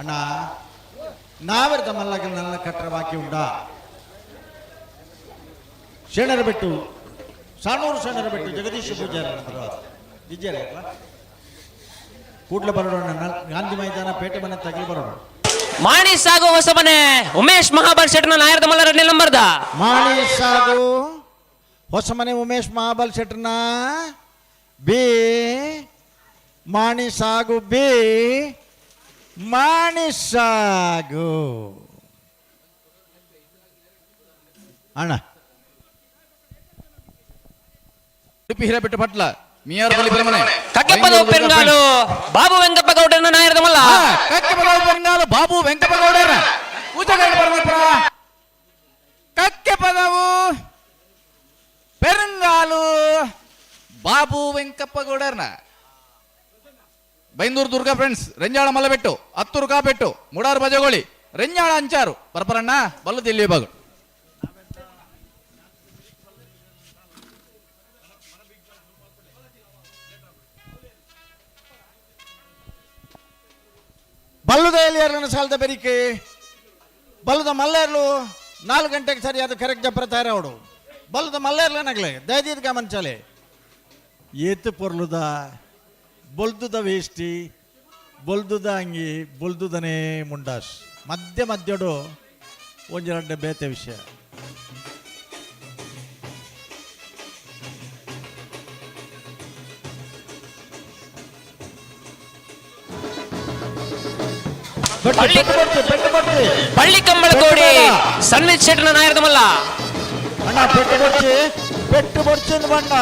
ಅಣ್ಣ ನಾವೆರ್ದ ಮಲ್ಲಗಲ್ ನನ್ನ ಕಟ್ಟರ ಬಾಕಿ ಉಂಡಾ. ಶೇಣರ ಬೆಟ್ಟು ಸಾಣೂರು ಶೇಣರ ಬೆಟ್ಟು ಜಗದೀಶ ಪೂಜಾರಿ ಇಜ್ಜಾರೆ ಕೂಡ್ಲೆ ಬರೋಣ. ಗಾಂಧಿ ಮೈದಾನ ಪೇಟೆ ಮನೆ ತಗಲಿ ಬರೋಣ. ಮಾಣಿ ಸಾಗು ಹೊಸಮನೆ ಉಮೇಶ್ ಮಹಾಬಲ್ ಶೆಟ್ಟನ ನಾಯರ್ದ ಮಲ್ಲ ಎರಡನೇ ನಂಬರ್ದ. ಮಾಣಿ ಸಾಗು ಹೊಸಮನೆ ಉಮೇಶ್ ಮಹಾಬಲ್ ಶೆಟ್ಟನ ಬಿ. ಮಾಣಿ ಸಾಗು ಬಿ. ಮಾಣಿ ಸಾಗು ಅಣ್ಣ ಉಡುಪಿ ಹಿರೇಬೆಟ್ಟು ಪಟ್ಲ ಮಿಯಾರ್ ಬಲಿ ಬಲಮನೆ. ಕಕ್ಕೆಪದ ಪೆರ್ಗಾಲು ಬಾಬು ವೆಂಕಪ್ಪ ಗೌಡರನ್ನ ನಾಯರ್ದ ಮಲ್ಲ. ಕಕ್ಕೆಪದ ಪೆರ್ಗಾಲು ಬಾಬು ವೆಂಕಪ್ಪ ಗೌಡರ ಊಟಗಾರ ಪರಮಪುರ. ಕಕ್ಕೆಪದವು ಪೆರಂಗಾಲು ಬಾಬು ವೆಂಕಪ್ಪ ಗೌಡರ್ನ. ಬೈಂದೂರು ದುರ್ಗಾ ಫ್ರೆಂಡ್ಸ್ ರೆಂಜಾಳ ಮಲ್ಲಬೆಟ್ಟು ಹತ್ತೂರು ಕಾಪೆಟ್ಟು ಮುಡಾರು ಬಜಗೋಳಿ ರೆಂಜಾಳ ಅಂಚಾರು ಪರಪರಣ್ಣ ಬಲ್ಲದಿಲ್ಲಿ ಬಾಗು. ಬಲ್ಲುದ ಎಲ್ಲಿಯರ್ಲನ ಸಾಲದ ಬೆರಿಕೆ ಬಲ್ಲದ ಮಲ್ಲೇರ್ಲು 4 ಗಂಟೆಗೆ ಸರಿಯಾದ ಕರೆಕ್ಟ್ ಜಪ್ಪರ ತಯಾರಾವಡು. ಬಲ್ಲದ ಮಲ್ಲೇರ್ಲನಗಲೆ ದಯದೀದ್ ಗಮನಿಸಲೆ. ಏತು ಪೊರ್ಲುದ ಬೊಲ್ದುದ ವೇಷ್ಟಿ ಬೊಲ್ದುದ ಅಂಗಿ ಬೊಲ್ದುದನೇ ಮುಂಡಾಸ್ ಮಧ್ಯ ಮಧ್ಯಡು ಒಂಜೆರಡ್ಡೆ ಬೇತೆ ವಿಷಯ. ಪಳ್ಳಿ ಕಂಬಳಕೋಡಿ ಸನ್ನಿಧ್ ಶೆಟ್ಟನ ನಾಯರ್ದ ಮಲ್ಲ. ಅಣ್ಣ ಪೆಟ್ಟು ಬೊಡ್ಚಿ ಪೆಟ್ಟು ಬೊಡ್ಚಿ ಬಣ್ಣ.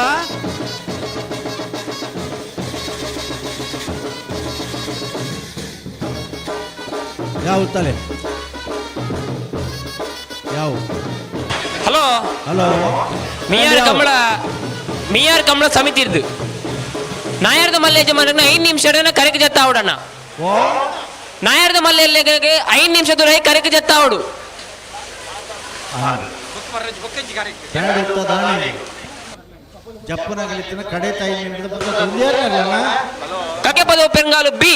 ಯಾವ ತಲೆ ಯಾವ ಹಲೋ ಹಲೋ ಮಿಯಾರ್ ಕಂಬಳ ಮಿಯಾರ್ ಕಂಬಳ ಸಮಿತಿ ಇರ್ದು ನಾಯರ್ದ ಮಲ್ಲ ಯಜಮಾನನ 5 ನಿಮಿಷ ಕರೆಕ್ ಜತ್ತ ಅವಡಣ್ಣ. ನಾಯರ್ದ ಮಲ್ಲೆಗೆ 5 ನಿಮಿಷ ದೂರ ಕರೆಕ್ ಜತ್ತ ಅವಡು. ಜಪ್ಪನಗಲಿತ್ತಿನ ಕಡೆ ತಾಯಿ ಕಕ್ಕೆಪದವು ಪೆರಂಗಾಲು ಬಿ.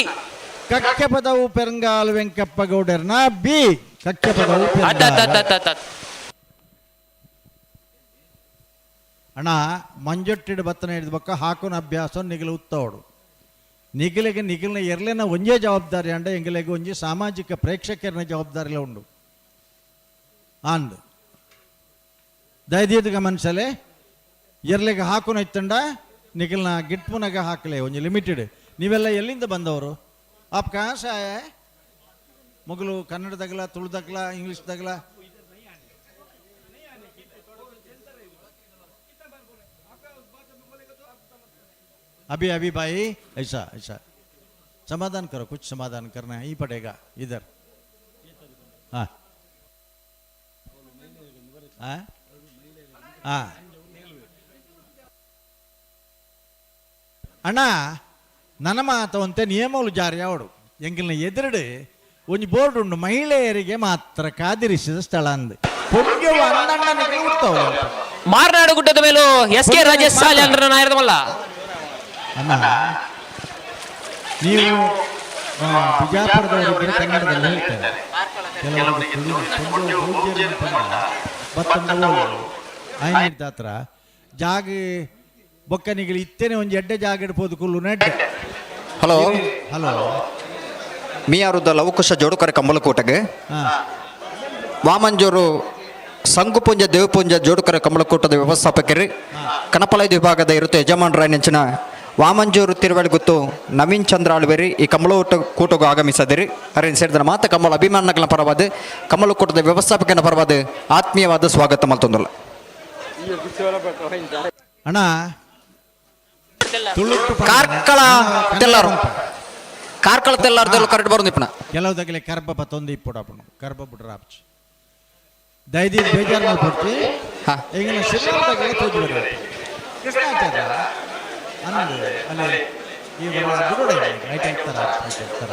ಕಕ್ಕೆಪದವು ಪೆರಂಗಾಲು ವೆಂಕಪ್ಪ ಗೌಡರ್ನ ಬಿ. ಕಕ್ಕೆಪದವು ಪೆರಂಗಾಲು. ಅಣ್ಣ ಮಂಜೊಟ್ಟಿಡು ಬತ್ತನ ಹಿಡಿದ ಬಕ್ಕ ಹಾಕೋನ ಅಭ್ಯಾಸ ನಿಗಲು ಉತ್ತವಡು. ನಿಗಲಿಗೆ ನಿಗಲಿನ ಎರ್ಲೆನ ಒಂಜೇ ಜವಾಬ್ದಾರಿ ಅಂಡ ಎಂಗಲಿಗೆ ಒಂಜಿ ಸಾಮಾಜಿಕ ಪ್ರೇಕ್ಷಕರನ ಜವಾಬ್ದಾರಿಲ ಉಂಡು. ಅಂದ್ ದಯದೀರ್ಘ ಗಮನಿಸಲೆ ಎರ್ಲೆಗೆ ಹಾಕೋನ ಇತ್ತಂಡ ನಿಗಲ್ನ ಗಿಟ್ಪುನಗ ಹಾಕಲೆ ಒಂಜಿ ಲಿಮಿಟೆಡ್. ನೀವೆಲ್ಲ ಎಲ್ಲಿಂದ ಬಂದವರು? ಆಪ್ ಕहाँ से आया है? ಮೊಗಲು ಕನ್ನಡದಾಗಲ ತುಳುದಾಗಲ ಇಂಗ್ಲೀಷ್ದಾಗಲ? अभी अभी भाई ऐसा ऐसा समाधान करो, कुछ समाधान करना ही पड़ेगा इधर. हाँ हाँ हाँ ಅಣ್ಣ ನನ್ನ ಮಾತವಂತೆ ನಿಯಮಗಳು ಜಾರಿ ಅವಡು ಎಂಗಿಲ್ನ ಎದುರುಡು ಒಂಜಿ ಬೋರ್ಡ್ ಉಂಡು ಮಹಿಳೆಯರಿಗೆ ಮಾತ್ರ ಕಾದಿರಿಸಿದ ಸ್ಥಳ ಅಂದು. ಪೊಂಗೆವು ಅನ್ನಣ್ಣನಿಗೆ ಉತ್ತವ. ಮಾರ್ನಾಡು ಗುಡ್ಡದ ಮೇಲೂ ಎಸ್ ಕೆ ರಾಜೇಶ್ ಸಾಲಿ ಅಂದ್ರೆ ನಾಯರ್ದ ಮಲ್ಲ. ಅಣ್ಣ ನೀವು ಬಿಜಾಪುರದವರಿದ್ದರೆ ಕನ್ನಡದಲ್ಲಿ ಹೇಳ್ತಾರೆ. ಕೆಲವರಿಗೆ ಆಯ್ನ ಹತ್ರ ಜಾಗ ಬೊಕ್ಕನಿಗೆ ಇತ್ತೇನೆ ಒಂಜಿ ಎಡ್ಡೆ ಜಾಗ ಇಡ್ಬೋದು ಕುಲ್ಲು ನೆಡ್ಡೆ. ಹಲೋ ಹಲೋ ಮಿಯಾರುದ ಲವಕುಶ ಜೋಡುಕರೆ ಕಂಬಲಕೋಟೆಗೆ ವಾಮಂಜೂರು ಸಂಗುಪುಂಜ ದೇವಪುಂಜ ಜೋಡುಕರ ಕಮಲಕೂಟದ ವ್ಯವಸ್ಥಾಪಕರು ಕಣಪಲೈದು ವಿಭಾಗದ ಇರುತ್ತೆ ಯಜಮಾನರಾಯನೆಂಚಿನ ವಾಮಂಜೂರು ತಿರುವಳಿಗುತ್ತು ನವೀನ್ ಚಂದ್ರ ಆಳ್ವೇರಿ ಈ ಕಮಲೂಟ ಕೂಟಗೂ ಆಗಮಿಸದಿರಿ. ಅರೇನು ಸೇರಿದ ಮಾತ ಕಮಲ ಅಭಿಮಾನಗಳ ಪರವಾದ ಕಮಲಕೂಟದ ವ್ಯವಸ್ಥಾಪಕನ ಪರವಾದ ಆತ್ಮೀಯವಾದ ಸ್ವಾಗತ ಮಲ್ತೊಂದಲ್ಲ. ಅಣ್ಣ ಕಾರ್ಕಳ ತೆಲ್ಲಾರು ಕಾರ್ಕಳ ತೆಲ್ಲಾರ್ದೆಲ್ಲ ಕರೆಕ್ಟ್ ಬರೋದು ಇಪ್ಪಣ. ಕೆಲವು ತಗಲೆ ಕರ್ಬ ಪತ್ತೊಂದು ಇಪ್ಪುಡಪ್ಪನು ಕರ್ಬ ಬಿಡ್ರ ಆಪ್ಚಿ ದಯದೀದ್ ಬೇಜಾರು ಮಲ್ಪೊಡ್ಚಿ ಈಗಿನ ಶಿರ್ಲಾರ್ದಾಗಲೇ ತೋಜಿ ಬರ ಕೃಷ್ಣಾಚಾರ್ಯ ಅಂದು ಅಲ್ಲಿ ಈ ಬರುವ ರೈಟ್ ಆಗ್ತಾರ ಆಗ್ತಾರ.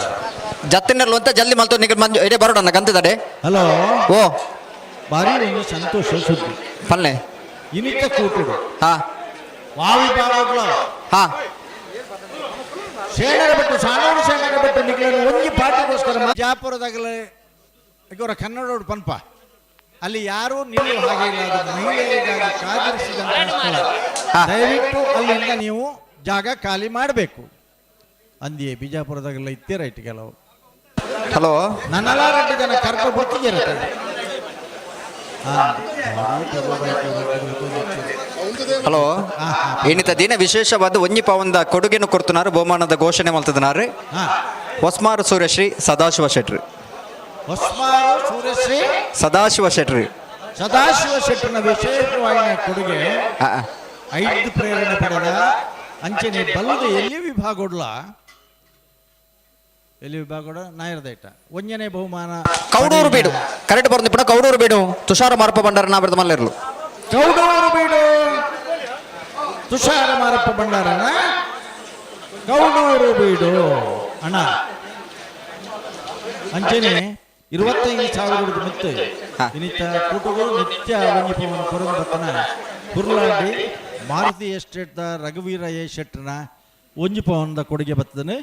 ಜತ್ತಿನರ್ಲು ಅಂತ ಜಲ್ದಿ ಮಲ್ತು ನಿಗಲ್ ಮಂಜು ಇಡೇ ಬರೋಣ ಗಂತಿದ್ದಾರೆ. ಹಲೋ. ಓ. ಭಾರಿ ಒಂದು ಸಂತೋಷ ಸುದ್ದಿ. ಪಲ್ಲೆ ಇನಿತ ಕೂಟುಡು ಹಾ. ವಾವಿ ಬಾವಾಗ್ಲ ಹಾ. ಶೇಣರ ಬಿಟ್ಟು ಸಾನೂರು ಶೇಣರ ಬಿಟ್ಟು ನಿಗ್ಲನ್ನು ಒಂಜಿ ಪಾಠಕ್ಕೋಸ್ಕರ ಜಾಪುರದಾಗಲೇ ಇವರ ಕನ್ನಡೋಡು ಪನ್ಪ ಅಲ್ಲಿ ಯಾರೂ ನಿಲ್ಲುವ ಹಾಗೆ ಇಲ್ಲ, ಅದು ಮಹಿಳೆಯರಿಗಾಗಿ ಕಾದಿರಿಸಿದಂತಹ ಸ್ಥಳ. ದಯವಿಟ್ಟು ಅಲ್ಲಿಂದ ನೀವು ಜಾಗ ಖಾಲಿ ಮಾಡಬೇಕು ಅಂದಿಯೇ ಬಿಜಾಪುರದಾಗೆಲ್ಲ ಇತ್ತೇ ರೈಟ್ ಕೆಲವು. ಹಲೋ. ನನ್ನೆಲ್ಲ ರೆಡ್ಡಿ ಜನ ಕರ್ಕೊ ಬರ್ತಿದ್ದೀರತ್ತೆ. ಹಲೋ. ಏನಿತ ದಿನ ವಿಶೇಷವಾದ ಒಂಜಿ ಪಾವಂದ ಕೊಡುಗೆನು ಕೊಡ್తున్నారు ಬಹುಮಾನದ ಘೋಷಣೆ ಮಲ್ತದನಾರು ಹೊಸ್ಮಾರು ಸೂರ್ಯಶ್ರೀ ಸದಾಶಿವ ಶೆಟ್ರಿ. ಹೊಸ್ಮಾರು ಸೂರ್ಯಶ್ರೀ ಸದಾಶಿವ ಶೆಟ್ರಿ. ಸದಾಶಿವ ಶೆಟ್ಟನ ವಿಶೇಷವಾದ ಕೊಡುಗೆ ಐದು ಪ್ರೇರಣೆ ಪಡೆದ ಅಂಚನೆ ಬಲ್ಲದ ಎಲ್ಲಿ ವಿಭಾಗೋಡ್ಲ ಎಲ್ಲಿ ವಿಭಾಗೋಡ ನಾಯರ್ದೈಟ ಒಂಜನೇ ಬಹುಮಾನ. ಕೌಡೂರು ಬೀಡು ಕರೆಕ್ಟ್ ಬರೋದು ಇಪ್ಪಣ. ಕೌಡೂರು ಬೀಡು ತುಷಾರ ಮಾರಪ್ಪ ಭಂಡಾರ ನಾವಿರದ ಮಲ್ಲೇರ್ಲು. ಕೌಡೂರು ಬೀಡು ತುಷಾರ ಮಾರಪ್ಪ ಭಂಡಾರನ ಕೌಡೂರು ಬೀಡು ಅಣ್ಣ ಅಂಚನೆ 25,000 ಮಿತ್ತು ಇನ್ನಿತ ಕೂಟಗಳು ನಿತ್ಯ ಒಂಜಿ ಪವನ ಕೊರೊಂದು ಬತ್ತನ ಕುರ್ಲಾಂಡಿ ಮಾರುತಿ ಎಸ್ಟೇಟ್ the ರಘುವೀರ ಎ ಶೆಟ್ಟರ್ನ ಒಂಜಿ ಪವನದ ಕೊಡುಗೆ ಬರ್ತದನೆ.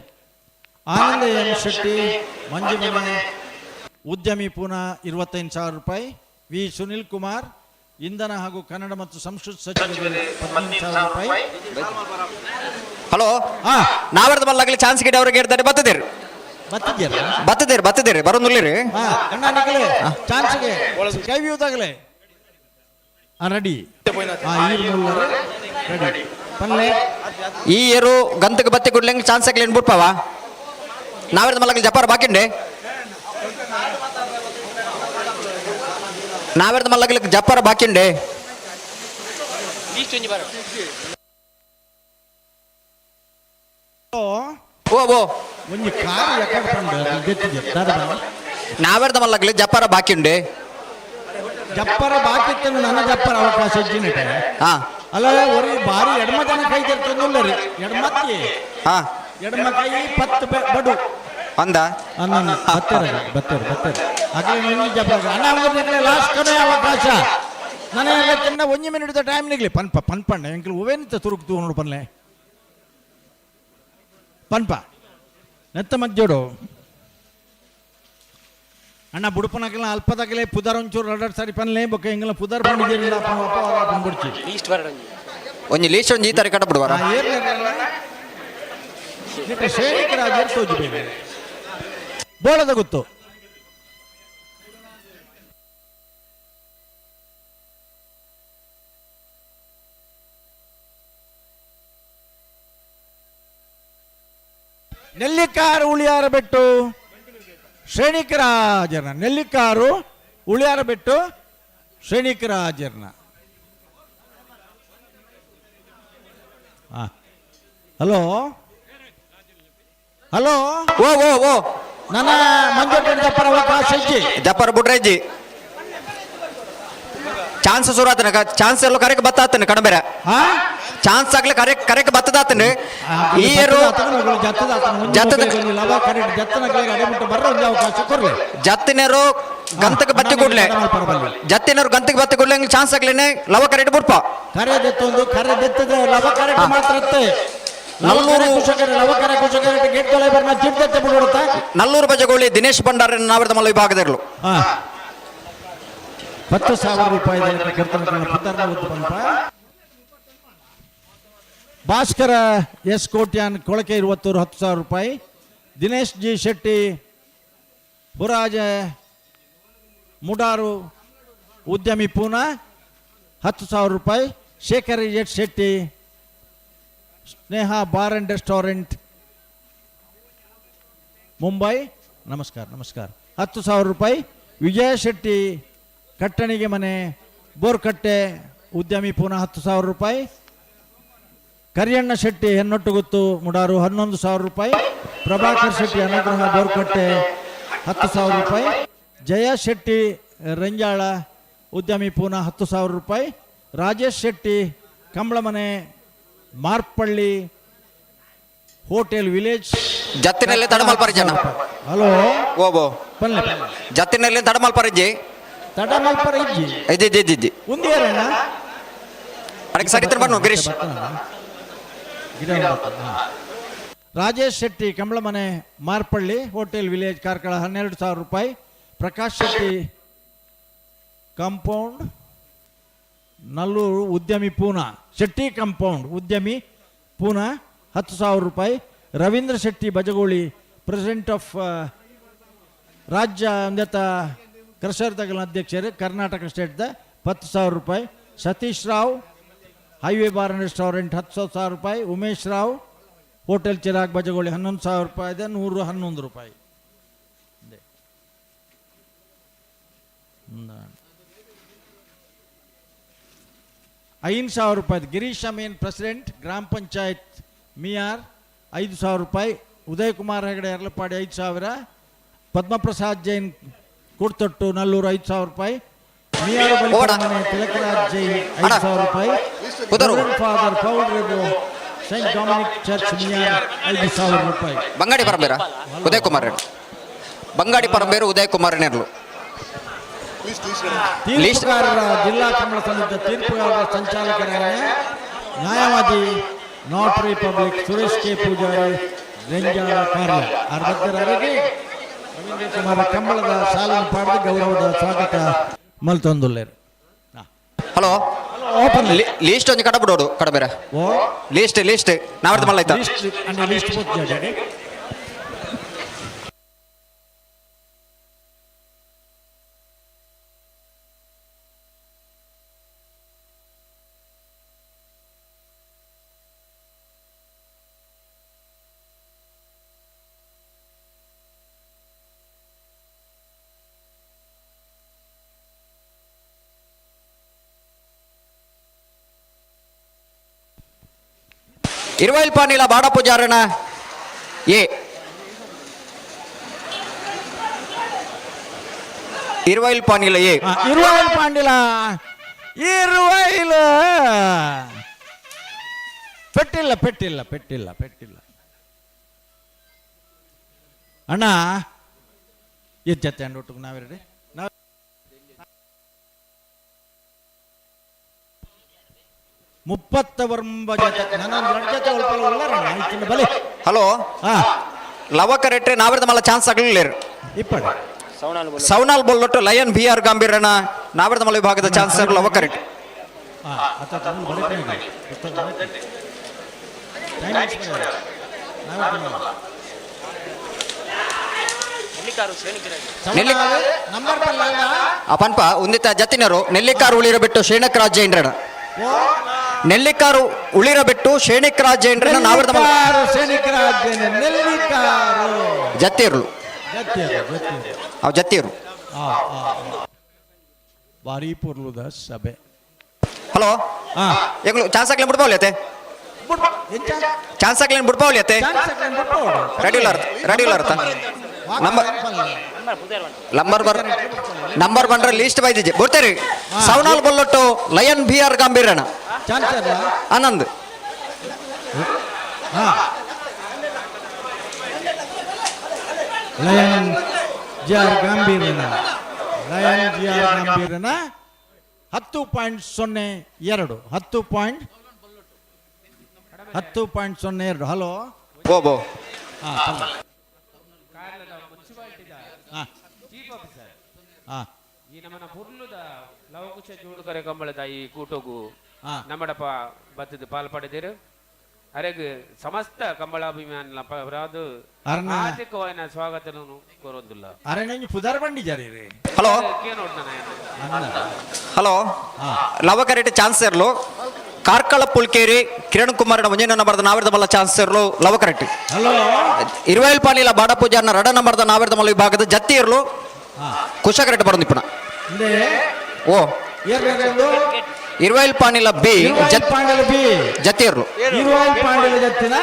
ಆನಂದ ಎಂ ಶೆಟ್ಟಿ ಮಂಜುಮನೆ ಉದ್ಯಮಿ ಪೂನಾ 25,000 ರೂಪಾಯಿ. ವಿ ಸುನಿಲ್ ಕುಮಾರ್ ಇಂಧನ ಹಾಗೂ ಕನ್ನಡ ಮತ್ತು ಸಂಸ್ಕೃತ ಸಚಿವರು 15,000 ರೂಪಾಯಿ. ಹಲೋ. ನಾವರ್ದ ಮಲ್ಲಾಗಲಿ ಚಾನ್ಸ್ ಗಿಡ ಅವ್ರಿಗೆ ಇರ್ತಾರೆ ಬತ್ತಿದ್ದೀರಿ. ಬತ್ತಿದ್ದೀರಾ? ಬತ್ತಿದ್ದೀರಿ ಬತ್ತಿದ್ದೀರಿ ಬರೋನುಲ್ಲಿರಿ. ಅಣ್ಣ ನಿಗಲೆ ಚಾನ್ಸ್ಗೆ ಕೈ ವ್ಯೂದಾಗಲೇ ರೆಡಿ ರೆಡಿ ಪಲ್ಲೆ. ಈ ಏರು ಗಂತಕ್ಕೆ ಬತ್ತಿ ಗುಡ್ಲಂಗೆ ಚಾನ್ಸ್ ಆಗ್ಲಿ ಬಿಡ್ಪಾವ ನಾವರ್ದ ಮಲ್ಲಾಗಲಿ ಜಪಾರ್ ಬಾಕಿಂಡೆ ನಾವರ್ದ ಮಲ್ಲಾಗಲಿ ಜಪ್ಪಾರ ಬಾಕಿಂಡೆ. ಓ ಓ. ಒಂಜಿ ಕಾರ್ ಎಕಡೆ ಪಂಡ ದೆತ್ತಿದೆ ದಾದ ನಾವರ್ದ ಮಲ್ಲಾಗಲಿ ಜಪ್ಪಾರ ಬಾಕಿಂಡೆ. ಜಪ್ಪರ ಬಾಕಿ ಇತ್ತು ನನ್ನ ಜಪ್ಪರ ಅವಕಾಶ ಇಜ್ಜಿನಟೆ. ಹಾ. ಅಲ್ಲ ಒರಿ ಬಾರಿ ಎಡಮ ಜನ ಕೈ ತೆರ್ತೊಂದುಲ್ಲ ರೀ ಎಡಮತ್ತಿ. ಹಾ. ಎಡಮ ಕೈ ಪತ್ತು ಬಡು ಅಂದ ಅನ್ನ ಬತ್ತಾರೆ ಬತ್ತಾರೆ ಬತ್ತಾರೆ ಆಗಲೇ ಒಂಜಿ ಜಪ್ಪರ ಅಣ್ಣ ಅವ್ರಿಗೆ ಲಾಸ್ಟ್ ಕೊನೆ ಅವಕಾಶ ನನಗೆ ಚಿನ್ನ ಒಂಜಿ ಮಿನಿಟ್ ಟೈಮ್ ನಿಗ್ಲಿ ಪನ್ಪ ಪನ್ಪಣ್ಣ ಎಂಕ್ಲು ಒವೇನಿತ ತುರುಕ್ತು ನೋಡು ಪನ್ಲೆ ಪನ್ಪ ನೆತ್ತ ಮಜ್ಜೋಡು ಅಣ್ಣ ಬುಡುಪನಕಲ ಅಲ್ಪದಾಗಲೇ ಪುದರ್ ಒಂಚೂರು ಎರಡೆರಡು ಸಾರಿ ಪನ್ಲೆ ಬೊಕ್ಕ ಎಂಗಲ ಪುದರ್ ಪಂಡಿದ್ದೀರಲ್ಲ ಬಿಡ್ಚಿ. ಒಂಜಿ ಲೀಸ್ಟ್ ಒಂಜಿ ಈ ತಾರೀಕು ಕಟ್ಟ ಬಿಡುವಾರ. ಶ್ರೇಣಿಕರಾಜರು ತೋಜಿ ಬೋಳದ ಗೊತ್ತು. ನೆಲ್ಲಿಕಾರು ಉಳಿಯಾರ ಬೆಟ್ಟು ಶ್ರೇಣಿಕರಾಜರ್ನ ನೆಲ್ಲಿಕಾರು ಉಳಿಯಾರ ಬೆಟ್ಟು ಶ್ರೇಣಿಕರಾಜರ್ನ. Hello hello. ಓ ಓ ಓ. ನನ್ನ ಮಂಜು ಜಪ್ಪರ ಅವಕಾಶ ಇಜ್ಜಿ. ಜಪ್ಪರ ಬುಡ್ರೆಜ್ಜಿ ಚಾನ್ಸ್ ಶುರು ಆತನ ಚಾನ್ಸ್ ಎಲ್ಲ ಕರೆಕ್ ಬತ್ತಾತನ ಕಣಬೇರೆ. ಚಾನ್ಸ್ ಆಗ್ಲಿ ಕರೆಕ್ ಕರೆಕ್ ಬತ್ತದಾತನ ಈ ಏರು ಜತ್ತಿನೇರು ಗಂತಕ್ಕೆ ಬತ್ತಿ ಕೂಡ್ಲೆ ಜತ್ತಿನರು ಗಂತಕ್ಕೆ ಬತ್ತಿ ಕೂಡ್ಲೆ ಚಾನ್ಸ್ ಆಗ್ಲೇನೆ ಲವ ಕರೆಕ್ಟ್ ಬಿಡ್ಪ. ಕರೆ ದೆತ್ತೊಂದು ಕರೆ ದೆತ್ತದ ಲವ ಕರೆಕ್ಟ್ ಮಾತ್ರ. ನಲ್ಲೂರು ನಲ್ಲೂರು ಬಜಗೋಳಿ ದಿನೇಶ್ ಭಂಡಾರ ನಾವರದ ಮಲ್ಲ ವಿಭಾಗದಿರಲು 10,000 ರೂಪಾಯಿ. ಭಾಸ್ಕರ ಎಸ್ ಕೋಟ್ಯಾನ್ ಕೊಳಕೆ ಇರುವತ್ತೂರು 10,000 ರೂಪಾಯಿ. ದಿನೇಶ್ ಜಿ ಶೆಟ್ಟಿ ಹುರಾಜ ಮುಡಾರು ಉದ್ಯಮಿ ಪೂನಾ 10,000 ರೂಪಾಯಿ. Shekhar Z Shetty Sneha bar and restaurant Mumbai, ನಮಸ್ಕಾರ ನಮಸ್ಕಾರ, 10,000 ರೂಪಾಯಿ. ವಿಜಯ ಶೆಟ್ಟಿ ಕಟ್ಟಣಿಗೆ ಮನೆ ಬೋರ್ಕಟ್ಟೆ ಉದ್ಯಮಿ ಪೂನಾ 10,000 ರೂಪಾಯಿ. ಕರಿಯಣ್ಣ ಶೆಟ್ಟಿ ಹೆನ್ನೊಟ್ಟುಗುತ್ತು ಮುಡಾರು 11,000 ರೂಪಾಯಿ. ಪ್ರಭಾಕರ್ ಶೆಟ್ಟಿ ಅನುಗ್ರಹ ಬೋರ್ಕಟ್ಟೆ 10,000 ರೂಪಾಯಿ. ಜಯ ಶೆಟ್ಟಿ ರಂಜಾಳ ಉದ್ಯಮಿ ಪೂನಾ 10,000 ರೂಪಾಯಿ. ರಾಜೇಶ್ ಶೆಟ್ಟಿ ಕಂಬಳಮನೆ ಮಾರ್ಪಳ್ಳಿ ಹೋಟೆಲ್ ವಿಲೇಜ್ ಜತ್ತಿನಲ್ಲಿ ತಡಮಲ್ಪರಿ ಜನ. ಹಲೋ ಓಬೋ ಪಲ್ಲೆ ಜತ್ತಿನಲ್ಲಿ ತಡಮಲ್ಪರಿಜ್ಜಿ ತಡಮಲ್ಪರ ಇಜ್ಜಿ ಇದ್ದಿದ್ದು ಇದ್ದಿದ್ದು ಉಂದಿಯರಣ್ಣ ಅದಕ್ಕೆ ಸರಿ ಬನ್ನು ಗಿರೀಶ್. ರಾಜೇಶ್ ಶೆಟ್ಟಿ ಕಂಬಳಮನೆ ಮಾರ್ಪಳ್ಳಿ ಹೋಟೆಲ್ ವಿಲೇಜ್ ಕಾರ್ಕಳ 12,000 ರೂಪಾಯಿ. ಪ್ರಕಾಶ್ ಶೆಟ್ಟಿ ಕಾಂಪೌಂಡ್ ನಲ್ಲೂರು ಉದ್ಯಮಿ ಪೂನಾ, ಶೆಟ್ಟಿ ಕಾಂಪೌಂಡ್ ಉದ್ಯಮಿ ಪೂನಾ 10,000 ರೂಪಾಯಿ. ರವೀಂದ್ರ ಶೆಟ್ಟಿ ಬಜಗೋಳಿ ಪ್ರೆಸಿಡೆಂಟ್ ಆಫ್ ರಾಜ್ಯ ಅಂದತ ಕ್ರಷರ್ ತಗಲ ಅಧ್ಯಕ್ಷರು ಕರ್ನಾಟಕ ಸ್ಟೇಟ್ದ 10,000 ರೂಪಾಯಿ. Satish Rao highway bar and restaurant 10,000 ರೂಪಾಯಿ. ಉಮೇಶ್ ರಾವ್ ಹೋಟೆಲ್ ಚಿರಾಗ್ ಬಜಗೋಳಿ 11,000 ರೂಪಾಯಿ ಇದೆ, 111 ರೂಪಾಯಿ. 5,000 ರೂಪಾಯಿ. ಗಿರೀಶ್ ಅಮೀನ್ ಪ್ರೆಸಿಡೆಂಟ್ ಗ್ರಾಮ ಪಂಚಾಯತ್ ಮಿಯಾರ್ 5,000 ರೂಪಾಯಿ. ಉದಯ್ ಕುಮಾರ್ ಹೆಗಡೆ ಅರ್ಲಪಾಡಿ 5,000. ಪದ್ಮಪ್ರಸಾದ್ ಜೈನ್ ಕೂಡ್ತೊಟ್ಟು ನಲ್ಲೂರು 5,000 ರೂಪಾಯಿ. ಮಿಯಾರ್ ಬಲಿಪರಮನೆ ತಿಲಕರಾಜ್ ಜೈನ್ 5,000 ರೂಪಾಯಿ. Father Paul Rebo Saint Dominic church Miyar 5,000 ರೂಪಾಯಿ. ಬಂಗಾಡಿ ಪರಂಬೇರ ಉದಯ್ ಕುಮಾರ್, ಬಂಗಾಡಿ ಪರಂಬೇರು ಉದಯ್ ಕುಮಾರ್ ನೆರ್ಲು. ತೀರ್ಪುಗಾರರ ಜಿಲ್ಲಾ ಕಮಲ ಸಮಿತಿಯ ತೀರ್ಪುಗಾರರ ಸಂಚಾಲಕರಾದ ನ್ಯಾಯವಾದಿ notary public Suresh K Poojary Renjala Karla ಅರವತ್ತರವರೆಗೆ Ravindra ಕುಮಾರ ಕಂಬಳದ ಸಾಲನ್ನು ಪಾಡಿದ ಗೌರವದ ಸ್ವಾಗತ ಮಲ್ತೊಂದುಲ್ಲೇರು. ಹಲೋ ಲೀಸ್ಟ್ ಒಂಜಿ ಕಡ ಬಿಡೋಡು ಕಡಬೇರ ಲೀಸ್ಟ್ ಲೀಸ್ಟ್ ನಾವರ್ದು ಮಲ್ಲ ಆಯ್ತಾ. ಲಿಸ್ಟ್ ಇರುವೈಲ್ ಪಾನಿಲ ಬಾಡ ಪೂಜಾರಣ ಎ ಇರುವೈಲ್ ಪಾನಿಲ ಎ ಇರುವೈಲ್ ಪಾಂಡಿಲ ಇರುವೈಲ್ ಪೆಟ್ಟಿಲ್ಲ ಪೆಟ್ಟಿಲ್ಲ ಪೆಟ್ಟಿಲ್ಲ ಪೆಟ್ಟಿಲ್ಲ ಅಣ್ಣ ಎಜ್ಜತ್ತೆ ಅಂಡ್ ಒಟ್ಟಿಗೆ ನಾವೆರಡೆ ನಾವು 39 ಜೊತೆ ನಾನೊಂದು ಎರಡು ಜೊತೆ ಉಳ್ಳಾರಣ್ಣ ಇತ್ತಿನ ಬಲೆ. ಹಲೋ ಲವ ಕರೆಕ್ಟ್ ನಾವಿರ್ದ ಮಲ್ಲ ಚಾನ್ಸ್ ಆಗಲಿಲ್ಲ. ಇಪ್ಪಡೆ ಸೌನಾಲ್ ಬೊಲ್ಲೊಟ್ಟು ಲಯನ್ ಬಿ ಆರ್ ಗಾಂಭೀರನ ನಾವಿರ್ದ ಮಲ್ಲ ವಿಭಾಗದ ಚಾನ್ಸ್ ಲವ ಕರೆಕ್ಟ್. ಪನ್ಪ ಉಂದಿತ ಜತಿನರು ನೆಲ್ಲಿಕಾರು ಉಳಿರ ಬಿಟ್ಟು ಶ್ರೇಣಕರಾಜ್ ಜೈನ್ರಣ ನೆಲ್ಲಿಕಾರು ಉಳಿರ ಬಿಟ್ಟು ಶ್ರೇಣಿಕರಾಜ್ ಜೈನ್ರನ ನಾವಿರ್ದ ಜತ್ತಿರ್ಲು ಅವ್ ಜತ್ತಿರು ಬಾರಿ ಪೊರ್ಲುದ ಸಭೆ. ಹಲೋ ಎಂಗ್ಲು ಚಾನ್ಸ್ ಹಾಕ್ಲಿ ಬಿಡ್ಬೋಲಿ ಅತ್ತೆ ಚಾನ್ಸ್ ಹಾಕ್ಲಿ ಬಿಡ್ಬೋಲಿ ಅತ್ತೆ ರೆಡಿ ಇಲ್ಲ ರೆಡಿ ಇಲ್ಲ ಅರ್ಥ ನಂಬರ್ ನಂಬರ್ ಬರ್ ನಂಬರ್ ಬಂದ್ರೆ ಲೀಸ್ಟ್ ಬೈದಿಜ್ಜೆ ಬರ್ತೀರಿ. ಸೌನಾಲ್ ಬೊಲ್ಲೊಟ್ಟು ಲಯನ್ ಬಿ ಆರ್ ಗಾಂಭೀರಣ ಆನಂದ್ ಲಯನ್ ಜಿ ಆರ್ ಗಾಂಭೀರನ ಲಯನ್ ಜಿ ಆರ್ ಗಾಂಭೀರನ 10.02 10.02. ಹಲೋ ಓಬೋ ಈ ನಮ್ಮನ ಪುರ್ಲುದ ಲವಕುಶ ಜೋಡುಕರೆ ಕಂಬಳದ ಈ ಕೂಟೋಗು ನಮ್ಮಡಪ ಬತ್ತದ ಪಾಲ್ ಪಡೆದಿರು. ಅರೆಗ್ ಸಮಸ್ತ ಕಂಬಳಾಭಿಮಾನಿಲ ಪರಾದು ಆರ್ಥಿಕವಾಯಿನ ಸ್ವಾಗತನು ಕೋರೊಂದುಲ್ಲ. ಅರೆನಂಜಿ ಪುದರ್ ಬಂಡಿಜಾರಿ. ಹಲೋ. ಅನ್ನ. ಹಲೋ, ಲವಕರೆಟ್ ಚಾನ್ಸರ್ಲು ಕಾರ್ಕಳ ಪುಲ್ಕೇರಿ ಕಿರಣ್ ಕುಮಾರ್ ಒಂಜನೇ ನಂಬರ್ದ ನಾವಿರ್ದ ಮಲ್ಲ ಚಾನ್ಸರ್ಲು ಲವಕರೆಟ್. ಹಲೋ. ಇರುವೈಲ್ ಪಾಲಿಲ ಬಾಡ ಪೂಜಾರ್ನ ರಡ ನಂಬರ್ದ ನಾವಿರ್ದ ಮಲ್ಲ ವಿಭಾಗದ ಜತ್ತಿ ಇರ್ಲು ಕುಶಕರೆಟ್ ಬರೋದು ಓ ಇರುವೈಲ್ ಪಾನಿಲ ಬಿ ಪಾಂಡಲ ಬಿ ಜತ್ತಿ ಇರ್ಲು. ಇರುವೈಲ್ ಪಾಂಡಲ ಜತ್ತಿನ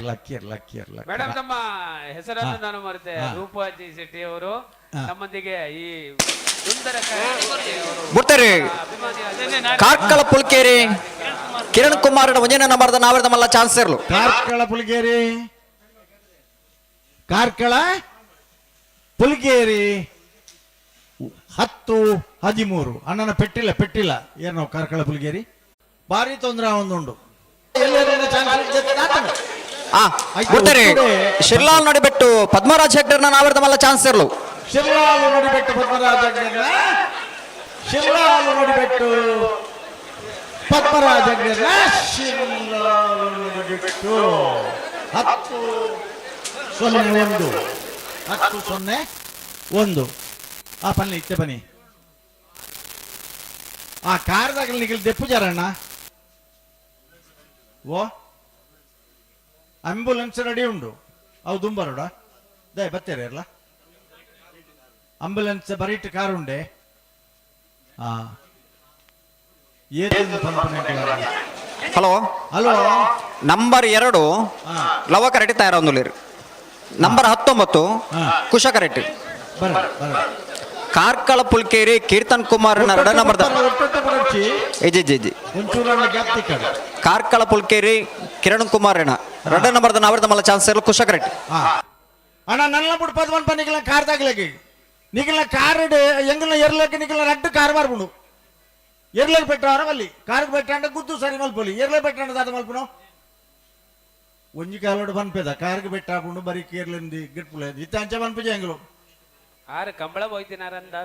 ಲಕ್ಕಿ ಲಕ್ಕಿ. ಮೇಡಮ್, ತಮ್ಮ ಹೆಸರನ್ನು ನಾನು ಮರೆತೆ. ರೂಪಾಜಿ ಶೆಟ್ಟಿ ಅವರು ನಮ್ಮೊಂದಿಗೆ ಈ ಸುಂದರ ಬಿಡ್ತಾರೆ. ಕಾರ್ಕಳ ಪುಲ್ಕೇರಿ ಕಿರಣ್ ಕುಮಾರ್ ಒಂಜನೇ ನಂಬರ್ದ ನಾವಿರ್ದ ಮಲ್ಲ ಚಾನ್ಸರ್ಲು. ಕಾರ್ಕಳ ಪುಲ್ಕೇರಿ, ಕಾರ್ಕಳ ಪುಲ್ಕೇರಿ 10-13. ಅಣ್ಣನ ಪೆಟ್ಟಿಲ್ಲ ಪೆಟ್ಟಿಲ್ಲ ಏನೋ ಕಾರ್ಕಳ ಪುಲ್ಗೇರಿ ಭಾರಿ ತೊಂದರೆ ಒಂದುಂಡು. ಬಿಡ್ತಾರೆ. ಶಿರ್ಲಾಲ್ ನೋಡಿಬಿಟ್ಟು ಪದ್ಮರಾಜ್ ಹೆಗ್ಡರ್ನ ನಾವಿರ್ದ ಮಲ್ಲ ಚಾನ್ಸ್ ಇರ್ಲು. ಶಿರ್ಲಾಲ್ ನೋಡಿಬಿಟ್ಟು ಪದ್ಮರಾಜ್ ಹೆಗ್ಡರ್ನ, ಶಿರ್ಲಾಲ್ ನೋಡಿಬಿಟ್ಟು ಪದ್ಮರಾಜ್ ಹೆಗ್ಡರ್ನ, ಶಿರ್ಲಾಲ್ ನೋಡಿಬಿಟ್ಟು 10-01, 10-01. ಆ ಪನ್ನಿ ಇತ್ತೆ ಬನ್ನಿ. ಆ ಕಾರ್ದಾಗ ನಿಗಲ್ ದೆಪ್ಪುಜಾರಣ್ಣ. ಓ ಆಂಬ್ಯುಲೆನ್ಸ್ ರೆಡಿ ಉಂಡು, ಅವು ದುಂಬರೋಡ ದಯ ಬತ್ತೇರೆ ಅಲ್ಲ. ಆಂಬ್ಯುಲೆನ್ಸ್ ಬರೀಟ್ ಕಾರ್ ಉಂಡೆ. ಹಾ ಹಲೋ. ಹಲೋ. ನಂಬರ್ 2 ಲವಕರೆಟ್ಟಿ ತಯಾರೊಂದುಲ್ಲೇರು. ನಂಬರ್ 19 ಕುಶಕರೆಟ್ಟಿ. ಕಾರ್ಕಳ ಪುಲ್ಕೇರಿ ಕೀರ್ತನ್ ಕುಮಾರ್ ರಡ number G G G. Karkala Pulkeri Kiran Kumar ಅಣ್ಣ ರಡ ನಂಬರ್ದ ನಾವಿರ್ದ ಮಲ್ಲ ಚಾನ್ಸ್ ಇರಲು ಕುಶಕರೆಟ್ಟಿ. ಅಣ್ಣ ನನ್ನ ಬಿಟ್ಟು ಪದ್ಮನ್ ನಿಗಲ ಕಾರ್ ತಾಗಲಕ್ಕೆ ನಿಗಲ ಕಾರ್ ಎಂಗಲ ಎರ್ಲಕ್ಕೆ ನಿಗಲ ರಡ್ಡು ಕಾರ್ ಮಾರ್ಬುಂಡು. ಎರ್ಲಕ್ಕೆ ಪೆಟ್ಟಾರ ಅಲ್ಲಿ ಕಾರ್ಗೆ ಪೆಟ್ಟಾಂಡ ಗುದ್ದು ಸರಿ ಮಲ್ಪೊಲಿ. ಎರ್ಲೆ ಪೆಟ್ಟಾಂಡ ದಾದ ಮಲ್ಪುನು ಒಂಜಿ ಕಾಲೋಡು ಬನ್ಪೆದ ಕಾರ್ಗೆ ಬೆಟ್ಟಾಪುಂಡು ಬರೀ ಕೇರ್ಲಿಂದಿ ಗಿಟ್ಪುಲೆ ಇತ್ತ ಅಂಚ ಬನ್ಪುಜ ಎಂಗಲು ಆರು ಕಂಬಳ ಹೋಯ್ತಿನಾರಂದ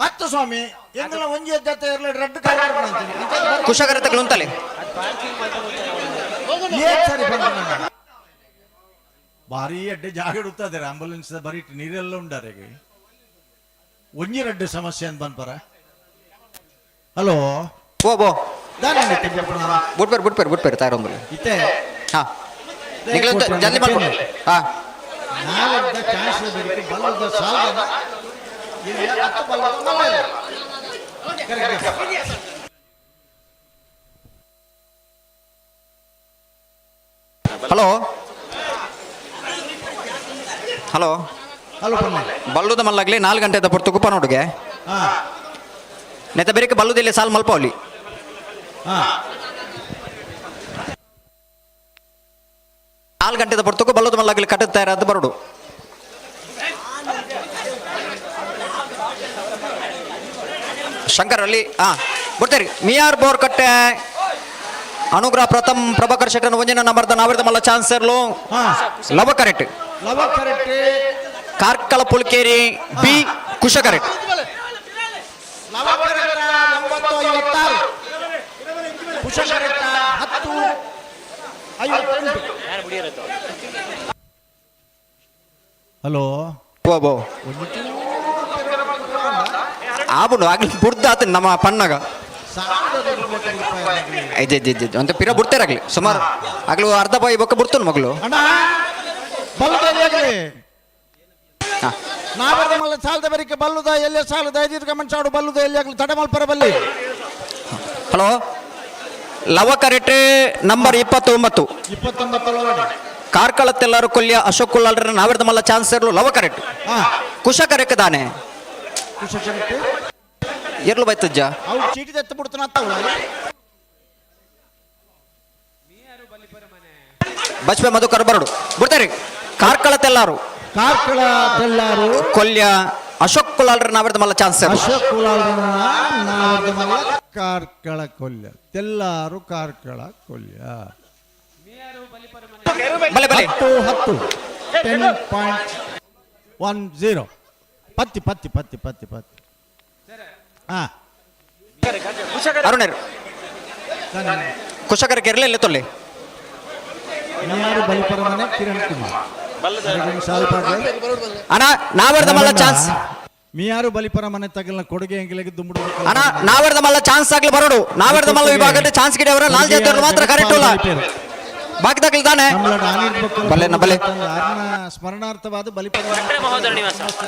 ಅತ್ತ ಸ್ವಾಮಿ ಎಂಗಲ ಒಂಜಿ ಎದ್ದತ್ತ ಎರ್ಲೆ ರಡ್ಡು ಕಾರ್ ಕುಶಕರೆತ್ತಗಳು ಉಂತಲೆ. ಏನ್ ಸರಿ ಬಂದ ಭಾರಿ ಅಡ್ಡೆ ಜಾಗ ಇಡುತ್ತದೆ ಆಂಬುಲೆನ್ಸ್ ಬರೀ ನೀರೆಲ್ಲ ಉಂಡಾರೆ ಒಂಜಿ ರಡ್ಡು ಸಮಸ್ಯೆ ಅಂತ ಬಂದ್ಪರ. ಹಲೋ. ಓ ಬೋ ಬುಟ್ಪೇರು ಬುಟ್ಪೇರು ಬುಟ್ಪೇರು ತಯಾರೊಂದು. ಇತ್ತೆ ಹಾ ಜಲ್ದಿ ಮಾಡ್ಕೊಡು. ಹಾ ಹಲೋ ಹಲೋ ಹಲೋ. ಬಲ್ಲುದ ಮಲ್ಲಾಗ್ಲಿ 4 ಗಂಟೆದ ಪೊರ್ತು ಕುಪ್ಪ ನೋಡುಗೆ ನೆತ್ತ ಬೇರೆ ಬಲ್ಲುದಿಲ್ಲ ಸಾಲ್ ಮಲ್ಪವಲ್ಲಿ. 4 ಗಂಟೆದ ಪೊರ್ತುಕು ಬಲ್ಲುದ ಮಲ್ಲಾಗ್ಲಿ ಕಟ್ಟದ ತಯಾರಾದ ಬರೋಡು. ಶಂಕರ್ ಅಲ್ಲಿ ಹಾ ಬರ್ತೀರಿ. ಮಿಯಾರ್ ಬೋರ್ ಕಟ್ಟೆ ಅನುಗ್ರಹ ಪ್ರಥಮ್ ಪ್ರಭಾಕರ್ ಶೆಟ್ಟನ್ ಒಂಜಿನ ನಂಬರ್ದ ನಾವಿರ್ದ ಮಲ್ಲ ಚಾನ್ಸರ್ಲು ಲವ ಕರೆಕ್ಟ್. ಕಾರ್ಕಳ ಪುಲ್ಕೇರಿ ಬಿ ಕುಶ ಕರೆಕ್ಟ್. ಹಲೋ. ಬೋ ಆಬುಂಡು ಆಗ್ಲಿ ಬುಡ್ದು ಆತ ನಮ್ಮ ಪಣ್ಣಗ ಐದು ಅಂತ ಪಿರ ಬಿಡ್ತಾರಾಗ್ಲಿ ಸುಮಾರು ಆಗ್ಲು ಅರ್ಧ ಬಾಯಿ ಬೊಕ್ಕ ಬಿಡ್ತಾನ ಮಗಳು. Hello Lava correct number 29 Karkala Thellar Kolya Ashok ಕುಲ್ಲಾಲ್ರ ನಾವಿರ್ದ ಮಲ್ಲ ಚಾನ್ಸ್ ಇರ್ಲು ಲವ ಕರೆಕ್ಟ್. ಕುಶ ಕರೆಕ್ಟ್ ದಾನೆ ಎರ್ಲು ಬೈತಜ್ಜ. ಚೀಟಿ ದತ್ತು ಬಿಡ್ತಾನ. ಬಚ್ಪೆ ಮಧುಕರ್ ಬರಡು ಬಿಡ್ತಾರೆ. ಕಾರ್ಕಳ ತೆಲ್ಲಾರು ಕಾರ್ಕಳ ತೆಲ್ಲಾರು ಕೊಲ್ಯ ಅಶೋಕ್ ಕುಲಾಲ್ರ ನಾವಿರ್ದ ಮಲ್ಲ ಚಾನ್ಸ್. ಅಶೋಕ್ ಕುಲಾಲ್ರ ನಾವಿರ್ದ ಮಲ್ಲ ಕಾರ್ಕಳ ಕೊಲ್ಯ ತೆಲ್ಲಾರು ಕಾರ್ಕಳ ಕೊಲ್ಯ ಬಲೆ ಬಲೆ 10 10.10 ಪತ್ತಿ ಪತ್ತಿ ಪತ್ತಿ ಪತ್ತಿ ಪತ್ತಿ. ಹಾ ಅರುಣರು ಕುಶಕರ ಕೆರಲೆ ತೊಲ್ಲೆ. ಮಿಯಾರು ಬಲಿಪರ ಮನೆ ಕಿರಣ್ ಕುಮಾರ್. ಅಣ್ಣ ನಾವರ್ದ ಮಲ್ಲ ಚಾನ್ಸ್. ಮಿಯಾರು ಬಲಿಪರ ಮನೆ ತಗಲ್ನ ಕೊಡುಗೆ ಎಂಗಿಲೆಗೆ ದುಂಬುಡು. ಅಣ್ಣ ನಾವರ್ದ ಮಲ್ಲ ಚಾನ್ಸ್ ಆಗ್ಲಿ ಬರೋಡು. ನಾವರ್ದ ಮಲ್ಲ ವಿಭಾಗದ ಚಾನ್ಸ್ ಗಿಡ ನಾಲ್ ಜನ ಮಾತ್ರ ಕರೆಕ್ಟ್ ಇಲ್ಲ, ಬಾಕಿ ದಾಖಲೆ ತಾನೆ. ಬಲ್ಲೆ ಬಲ್ಲೆ. ಸ್ಮರಣಾರ್ಥವಾದ ಬಲಿಪರ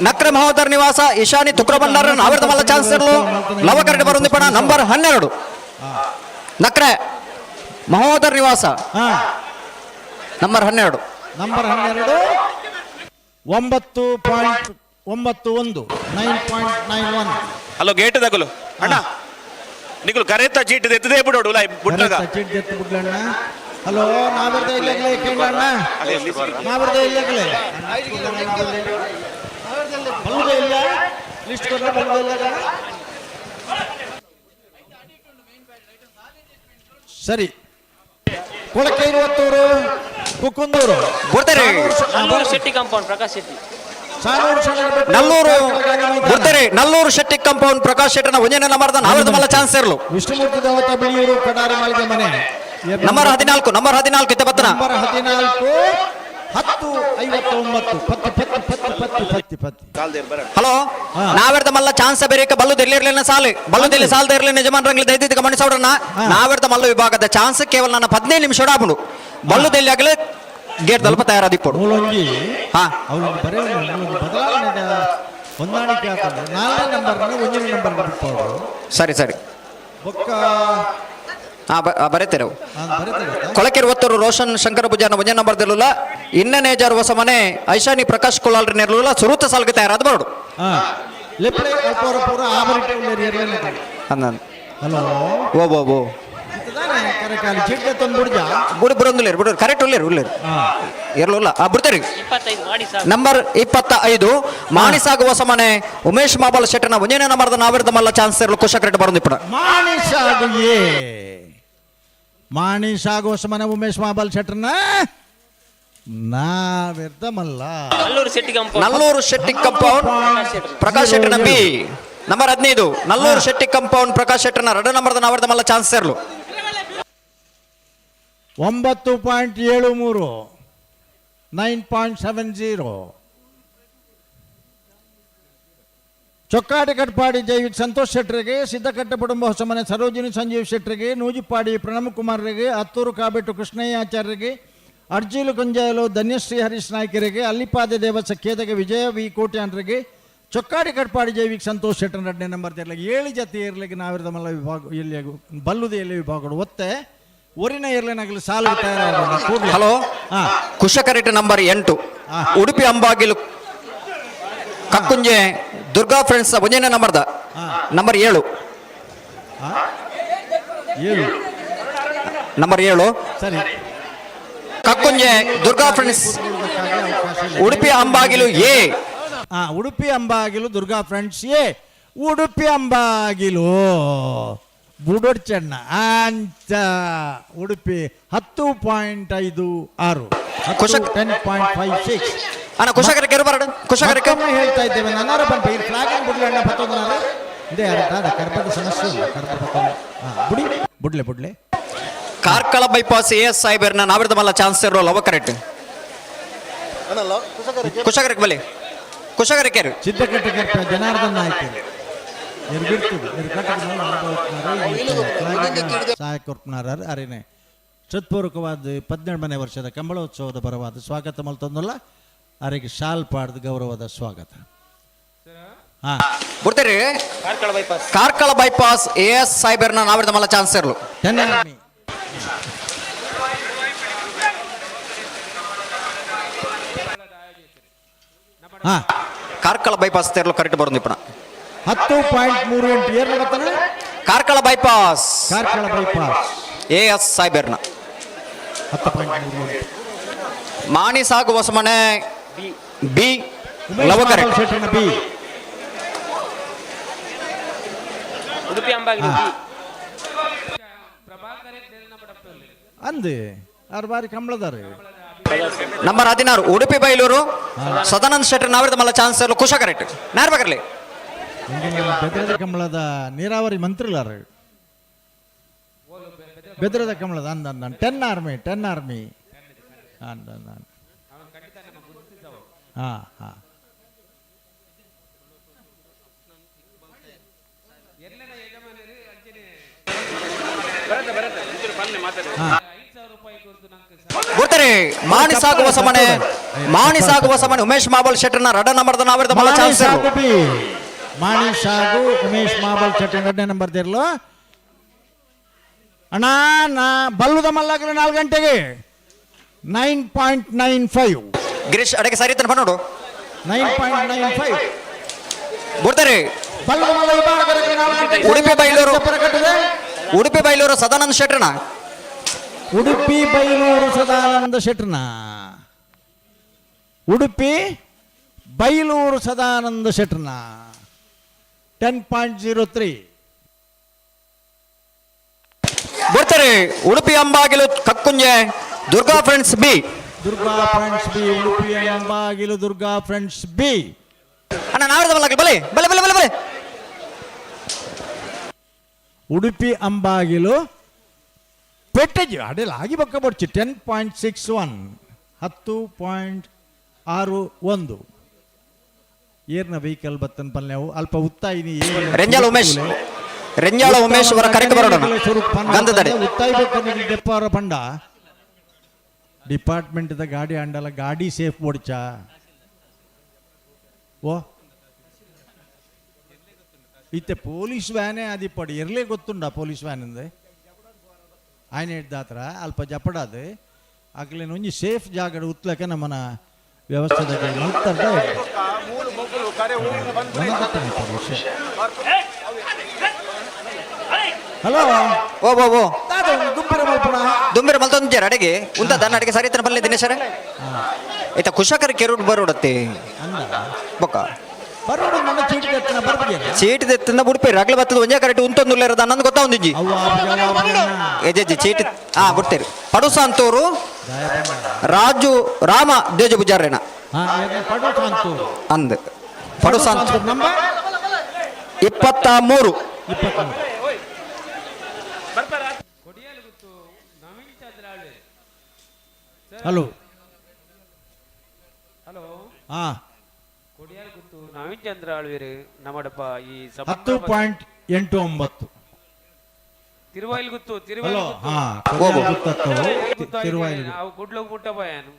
ನಕ್ರ ಮಹೋದರ ನಿವಾಸ ಈಶಾನಿ ತುಕ್ರ ಭಂಡಾರ ನಾವರ್ದ ಮಲ್ಲ ಚಾನ್ಸ್ ಇರಲು ಲವ ಕರೆಕ್ಟ್ ಬರೋದು. ನಂಬರ್ 12 ನಕ್ರೆ ಮಹೋದರ ನಿವಾಸ ನಂಬರ್ 12. ನಂಬರ್ 12 9.91 9.91. ಹಲೋ ಗೇಟ್ ತಗಲು ಅಣ್ಣ ನಿಕುಲು ಕರೆತ ಚೀಟ್ ಎತ್ತದೇ ಬಿಡೋಡು ಲೈ ಬುಡ್ನಗ ಚೀಟ್ ಎತ್ತು ಬಿಡ್ಲಣ್ಣ. ಹಲೋ ನಾವರ್ದ ಇಲ್ಲಗಲೇ ಕೇಳಣ್ಣ, ನಾವರ್ದ ಇಲ್ಲಗಲೇ ಬಲ್ಲುದ ಇಲ್ಲ ಲಿಸ್ಟ್ ಕೊಟ್ರೆ ಬಲ್ಲುದ ಇಲ್ಲ. ಸರಿ ಕೊಳಕೆ ಇರುವತ್ತೂರು ಕುಕ್ಕುಂದೂರು ನಲ್ಲೂರು ಶೆಟ್ಟಿ ಕಾಂಪೌಂಡ್ ಪ್ರಕಾಶ್ ಶೆಟ್ಟಿ. ನಲ್ಲೂರು ಬರ್ತಾರೆ. ನಲ್ಲೂರು ಶೆಟ್ಟಿ ಕಾಂಪೌಂಡ್ ಪ್ರಕಾಶ್ ಶೆಟ್ಟನ ಒಂಜನೇ ನಂಬರ್ದ ನಾವರ್ದ ಮಲ್ಲ ಚಾನ್ಸ್ ಇರಲು. ವಿಷ್ಣುಮೂರ್ತಿ ದೇವತಾ ಬಿಳಿಯೂರು ಕಡಾರಿ ಮಾಳಿಗೆ ಮನೆ ನಂಬರ್ 14. ನಂಬರ್ 14 ಇತ್ತೆ ಬತ್ತನ. ನಂಬರ್ 14 10:59 ಪತ್ತಿ ಪತ್ತಿ ಪತ್ತಿ ಪತ್ತಿ ಪತ್ತಿ ಪತ್ತಿ. ಹಲೋ ನಾವೆರ್ದ ಮಲ್ಲ ಚಾನ್ಸ್ ಬೇರೆ ಬಲ್ಲು ಇರ್ಲಿಲ್ಲ ಸಾಲು ಬಲ್ಲು ಸಾಲದ ಇರಲಿ ಯಜಮಾನರಂಗ್ಲಿ ದೈದಿದ್ದ ಗಮನಿಸೋಡಣ್ಣ. ನಾವೆರ್ದ ಮಲ್ಲ ವಿಭಾಗದ ಚಾನ್ಸ್ ಕೇವಲ ನನ್ನ 15 ನಿಮಿಷ ಆಪುಂಡು. ಬಲ್ಲು ಆಗಲೇ ಗೇಟ್ ತಲುಪ ತಯಾರಾದಿಪ್ಪಡು. ಮೂಲೊಂಜಿ ಬರೇ ಬದಲಾವಣೆದ ಹೊಂದಾಣಿಕೆ ಆಗ್ತದೆ. 4ನೇ ನಂಬರ್ ಒಂದನೇ ನಂಬರ್ ಬಿಟ್ಪಾಡು. ಸರಿ ಸರಿ ಬೊಕ್ಕ ಬರೀತೇವೆ. ಕೊಳಕೆರೆ ಒತ್ತೂರು ರೋಷನ್ ಶಂಕರ ಪೂಜಾರನ ಒಂದೇ ನಂಬರ್ ದಿರಲಿಲ್ಲ. ಇನ್ನನೇ ಜಾರು ಹೊಸ ಮನೆ ಐಶಾನಿ ಪ್ರಕಾಶ್ ಕುಲಾಲ್ರಿ ನೆರಲಿಲ್ಲ. ಸುರುತ ಸಾಲ್ಗೆ ತಯಾರಾದ ಬರೋಡು. ಓ ಓ ಓ ಬುಡು ಬುಡೊಂದುಲ್ಲೇರು ಬಿಡು ಕರೆಕ್ಟ್ ಉಲ್ಲೇರು ಉಲ್ಲೇರು ಇರಲಿಲ್ಲ. ಬಿಡ್ತಾರೆ. ನಂಬರ್ 25 ಮಾಣಿಸಾಗುವ ಹೊಸ ಮನೆ ಉಮೇಶ್ ಮಾಬಲ್ ಶೆಟ್ಟನ ಒಂದೇ ನಂಬರ್ದ ನಾವಿರ್ದ ಮಲ್ಲ ಚಾನ್ಸ್ ಇರಲು ಕುಶಕ್ ರೆಡ್ಡಿ ಬರೋದು ಇಪ್ಪಡ. ಮಾಣಿಸಾಗುವ ಹೊಸಮನೆ ಉಮೇಶ್ ಮಾಬಲ್ ಶೆಟ್ಟನ ನಾವಿರ್ದ ಮಲ್ಲ. ನಲ್ಲೂರು ಶೆಟ್ಟಿ ಕಾಂಪೌಂಡ್ ಪ್ರಕಾಶ್ ಶೆಟ್ಟನ B number 15. Nallur Shetty compound Prakash ಶೆಟ್ಟನ 2 ನಂಬರ್ದ ನಾವಿರ್ದ ಮಲ್ಲ ಚಾನ್ಸ್ ಇರಲು. 9.73 9.70. ಚೊಕ್ಕಾಟಿ ಕಟ್ಪಾಡಿ ಜೈವಿಕ್ ಸಂತೋಷ್ ಶೆಟ್ಟರಿಗೆ, ಸಿದ್ದಕಟ್ಟೆ ಕುಟುಂಬ ಹೊಸಮನೆ ಸರೋಜಿನಿ ಸಂಜೀವ್ ಶೆಟ್ಟರಿಗೆ, ನೂಜಿಪಾಡಿ ಪ್ರಣಮ್ ಕುಮಾರ್ರಿಗೆ, ಹತ್ತೂರು ಕಾಬೆಟ್ಟು ಕೃಷ್ಣಯ್ಯಾಚಾರ್ಯರಿಗೆ, ಅರ್ಜೀಲು ಕುಂಜಾಯಲು ಧನ್ಯಶ್ರೀ ಹರೀಶ್ ನಾಯ್ಕರಿಗೆ, ಅಲ್ಲಿಪಾದೆ ದೇವಸ ಖೇದಗೆ ವಿಜಯ ವಿ ಕೋಟ್ಯಾನ್ರಿಗೆ, ಚೊಕ್ಕಾಡಿ ಕಟ್ಪಾಡಿ ಜೈವಿಕ್ ಸಂತೋಷ್ ಶೆಟ್ಟರ್ 2ನೇ ನಂಬರ್ ತೆರಲಿಗೆ 7 ಜತೆ ಇರ್ಲಿಕ್ಕೆ ನಾವಿರದ ಮಲ್ಲ ವಿಭಾಗ ಎಲ್ಲಿ ಬಲ್ಲುದ ಎಲ್ಲಿ ವಿಭಾಗಗಳು ಒತ್ತೆ ಒರಿನ ಇರ್ಲಿನಾಗಲಿ ಸಾಲು ತಯಾರಾಗೋಣ. ಹಲೋ ಕುಶಕರೆಟ್ ನಂಬರ್ 8 ಉಡುಪಿ ಅಂಬಾಗಿಲು ಕಕ್ಕುಂಜೆ ದುರ್ಗಾ ಫ್ರೆಂಡ್ಸ್ ಒಂದನೇ ನಂಬರ್ದ ನಂಬರ್ 7 7 ನಂಬರ್ 7 ಸರಿ Kakkunje Durga friends Udupi Ambagilu A. Udupi Ambagilu Durga friends A. Udupi Ambagilu ಬುಡೊಡ್ಚಣ್ಣ ಅಂತ ಉಡುಪಿ 10.56 10.56. ಅಣ್ಣ ಕುಶಕರಕ್ಕೆ ಬರಡ ಕುಶಕರಕ್ಕೆ ಹೇಳ್ತಾ ಇದ್ದೇವೆ ನನ್ನಾರ ಬಂಪ ಈ ಫ್ಲಾಗ್ ಬುಡ್ಲೆ ಅಣ್ಣ ಪತ್ತೊಂದನಾರ ಇದೇ ಯಾರು ಕರ್ಪದ ಸಮಸ್ಯೆ ಇಲ್ಲ ಕರ್ಪ ಬುಡಿ ಬುಡ್ಲೆ ಬುಡ್ಲೆ. ಕಾರ್ಕಳ ಬೈಪಾಸ್ ಎ ಎಸ್ ಸಾಹೇಬರ್ನ ನಾವಿರ್ದ ಮಲ್ಲ ಚಾನ್ಸ್ ಇರೋ ಲವ ಕರೆಕ್ಟ್ ಕುಶಕರಕ್ಕೆ ಬಲಿ ಕುಶಕರಕ್ಕೆ ಸಿದ್ದಕಟ್ಟೆ ಕರ್ಪ ಜನಾರ್ದನ್ ನಾಯ್ಕ ಸಹಾಯ ಕೊರ್ಪನಾರ ಅರೇನೆ ಹೃತ್ಪೂರ್ವಕವಾದ 18ನೇ ವರ್ಷದ ಕಂಬಳೋತ್ಸವದ ಪರವಾದ ಸ್ವಾಗತ ಮಲ್ತೊಂದಲ್ಲ ಅರೆಗೆ ಶಾಲ್ ಪಾಡ್ದ ಗೌರವದ ಸ್ವಾಗತ. ಬರ್ತೀರಿ ಕಾರ್ಕಳ ಬೈಪಾಸ್ ಎ ಎಸ್ ಸಾಹೇಬರ್ನ ನಾವಿರ್ದ ಮಲ್ಲ ಚಾನ್ಸ್ ಇರಲು. ಕಾರ್ಕಳ ಬೈಪಾಸ್ ತೇರ್ಲು ಕರೆಕ್ಟ್ ಬರೋದು ಇಪ್ಪಣ 10.38 ಏರ್ಲ ಬರ್ತಾನೆ. Karkala bypass Karkala bypass A S ಸಾಹೇಬರ್ನ 10.38. Mani Sagu Hosamane B ಲವಕರೆ ಬಿ ಉಡುಪಿ ಅಂಬಾಗಿಲು ಬಿ ಅಂದೆ ಆರು ಬಾರಿ ಕಂಬಳದಾರೆ. ನಂಬರ್ 16 ಉಡುಪಿ ಬೈಲೂರು ಸದಾನಂದ ಶೆಟ್ಟರ್ ನಾವಿರ್ದ ಮಲ್ಲ ಚಾನ್ಸ್ ಇರಲು ಕುಶ ಕರೆಕ್ಟ್ ನಾರ್ ಬಗರ್ಲಿ. ಬೆದರದ ಕಂಬಳದ ನೀರಾವರಿ ಮಂತ್ರಿಲಾರ. ಬೆದ್ರದ ಕಮಲದ ಅಂದ ಅಂದ ಟೆನ್ ಆರ್ಮಿ, ಟೆನ್ ಆರ್ಮಿ ಅಂದ ಅಂದ. ಹಾ ಹಾ. ಗುರ್ತರೆ ಮಾಣಿ ಸಾಗುವ ಸಮನೆ, ಮಾಣಿ ಸಾಗುವ ಸಮನೆ ಉಮೇಶ್ ಮಾಬಲ್ ಶೆಟ್ಟರ್ನ ರಡ ನಂಬರ್ದ ನಾವಿರ್ದ ಮಲ್ಲ ಚಾನ್ಸ್. ಮಾಣಿ ಸಾಗು ಉಮೇಶ್ ಮಾಬಲ್ ಶೆಟ್ಟರ್ ಎರಡನೇ ನಂಬರ್ ದಿರ್ಲು. ಅಣ್ಣ ನಾ ಬಲ್ಲುದ ಮಲ್ಲಾಗ್ರೆ 4 ಗಂಟೆಗೆ 9.95. ಗಿರೀಶ್ ಅಡಗೆ ಸರಿ ತನಕ ನೋಡು. 9.95. ಗುರ್ತರೆ ಬಲ್ಲುದ ಮಲ್ಲ ವಿಭಾಗದಲ್ಲಿ 4 ಗಂಟೆಗೆ ಉಡುಪಿ ಬೈಲೂರು, ಉಡುಪಿ ಬೈಲೂರು ಸದಾನಂದ ಶೆಟ್ಟರ್ನ. ಉಡುಪಿ ಬೈಲೂರು ಸದಾನಂದ ಶೆಟ್ಟರ್ನ. ಉಡುಪಿ ಬೈಲೂರು ಸದಾನಂದ ಶೆಟ್ಟರ್ನ 10.03. ಬರ್ತಾರೆ Udupi Ambagilu Kakkunje Durga friends B. Durga friends B, Udupi Ambagilu Durga friends B. ಅಣ್ಣ ನಾವಿರ್ದ ಮಲ್ಲ ಬಲೆ ಬಲೆ ಬಲೆ ಬಲೆ ಬಲೆ. ಉಡುಪಿ ಅಂಬಾಗಿಲು ಪೆಟ್ಟಜಿ ಅಡಿಲ್ಲ ಆಗಿ ಬಕ್ಕ ಬಡ್ಚಿ 10.61, 10.61. ಏರ್ನ ವೆಹಿಕಲ್ ಬತ್ತನ್ ಪಲ್ಲೆವು ಅಲ್ಪ ಉತ್ತಾಯಿನಿ. ರೆಂಜಾಳ ಉಮೇಶ್, ರೆಂಜಾಳ ಉಮೇಶ್ ಅವರ ಕರೆಕ್ಟ್ ಬರೋಣ. ಗಂಧದಡಿ ಉತ್ತಾಯಿ ಬಕ್ಕನಿಗೆ ದೆಪ್ಪಾರ ಪಂಡ ಡಿಪಾರ್ಟ್ಮೆಂಟ್ the ಗಾಡಿ ಅಂಡಲ ಗಾಡಿ ಸೇಫ್ ಬೋಡ್ಚ. ಓ ಇತ್ತೆ ಪೊಲೀಸ್ ವ್ಯಾನೇ ಆದಿಪ್ಪಡು ಎರ್ಲೇ ಗೊತ್ತುಂಡ ಪೊಲೀಸ್ ವ್ಯಾನ್ ಇಂದೆ ఆయన ದಾತ್ರ ಅಲ್ಪ ಜಪಡಾದು ಅಕ್ಲೇನ ಒಂಜಿ ಸೇಫ್ ಜಾಗಡ್ ಉತ್ಲಕ ನಮ್ಮನ ವ್ಯವಸ್ಥೆದ ಮಲ್ತರ್ದ ಹಲೋ. ಓ ಓ ಓ ದುಂಬಿರ ಮಲ್ಪಣ ದುಂಬಿರ ಮಲ್ತೊಂದು ಅಡಿಗೆ ಉಂತ ದನ್ನ ಅಡಿಗೆ ಸರಿ ತನ ಬಲ್ಲೆ ದಿನೇಶರೇ. ಈತ ಕುಶಕರ ಕೆರುಡ್ ಬರೋಡತ್ತೆ ಬೊಕ್ಕ ಬರೋಡು ನನ್ನ ಚೀಟಿ ದೆತ್ತನ ಬರ್ಬಗೆ ಚೀಟಿ ದೆತ್ತನ ಬುಡ್ಪೆ ರಗ್ಲ ಬತ್ತದ ಒಂಜೇ ಕರೆಕ್ಟ್ ಉಂತೊಂದು ಇರದ ನಂದು ಗೊತ್ತಾ ಒಂದಿಂಜಿ ಎಜೆಜಿ ಚೀಟಿ ಹಾ ಬಿಡ್ತೇರಿ. ಪಡುಸಾಂತೂರು ರಾಜು ರಾಮ ದೇಜ ಪೂಜಾರೇನ ಅಂದ್ ಪಡುಸಾಂತೂರು 23. ಹಲೋ ಹಲೋ ಹಾ ನವೀನ್ ಚಂದ್ರ ಆಳ್ವಿರು ನಮ್ಮಡಪ್ಪ ಈ 10.89. ತಿರುವಾಯಿಲ್ ಗುತ್ತು, ಹಲೋ ಹಾ ತಿರುವಾಯಿಲ್ ಅವು ಗುಡ್ಲು ಮುಟ್ಟಬಾಯನು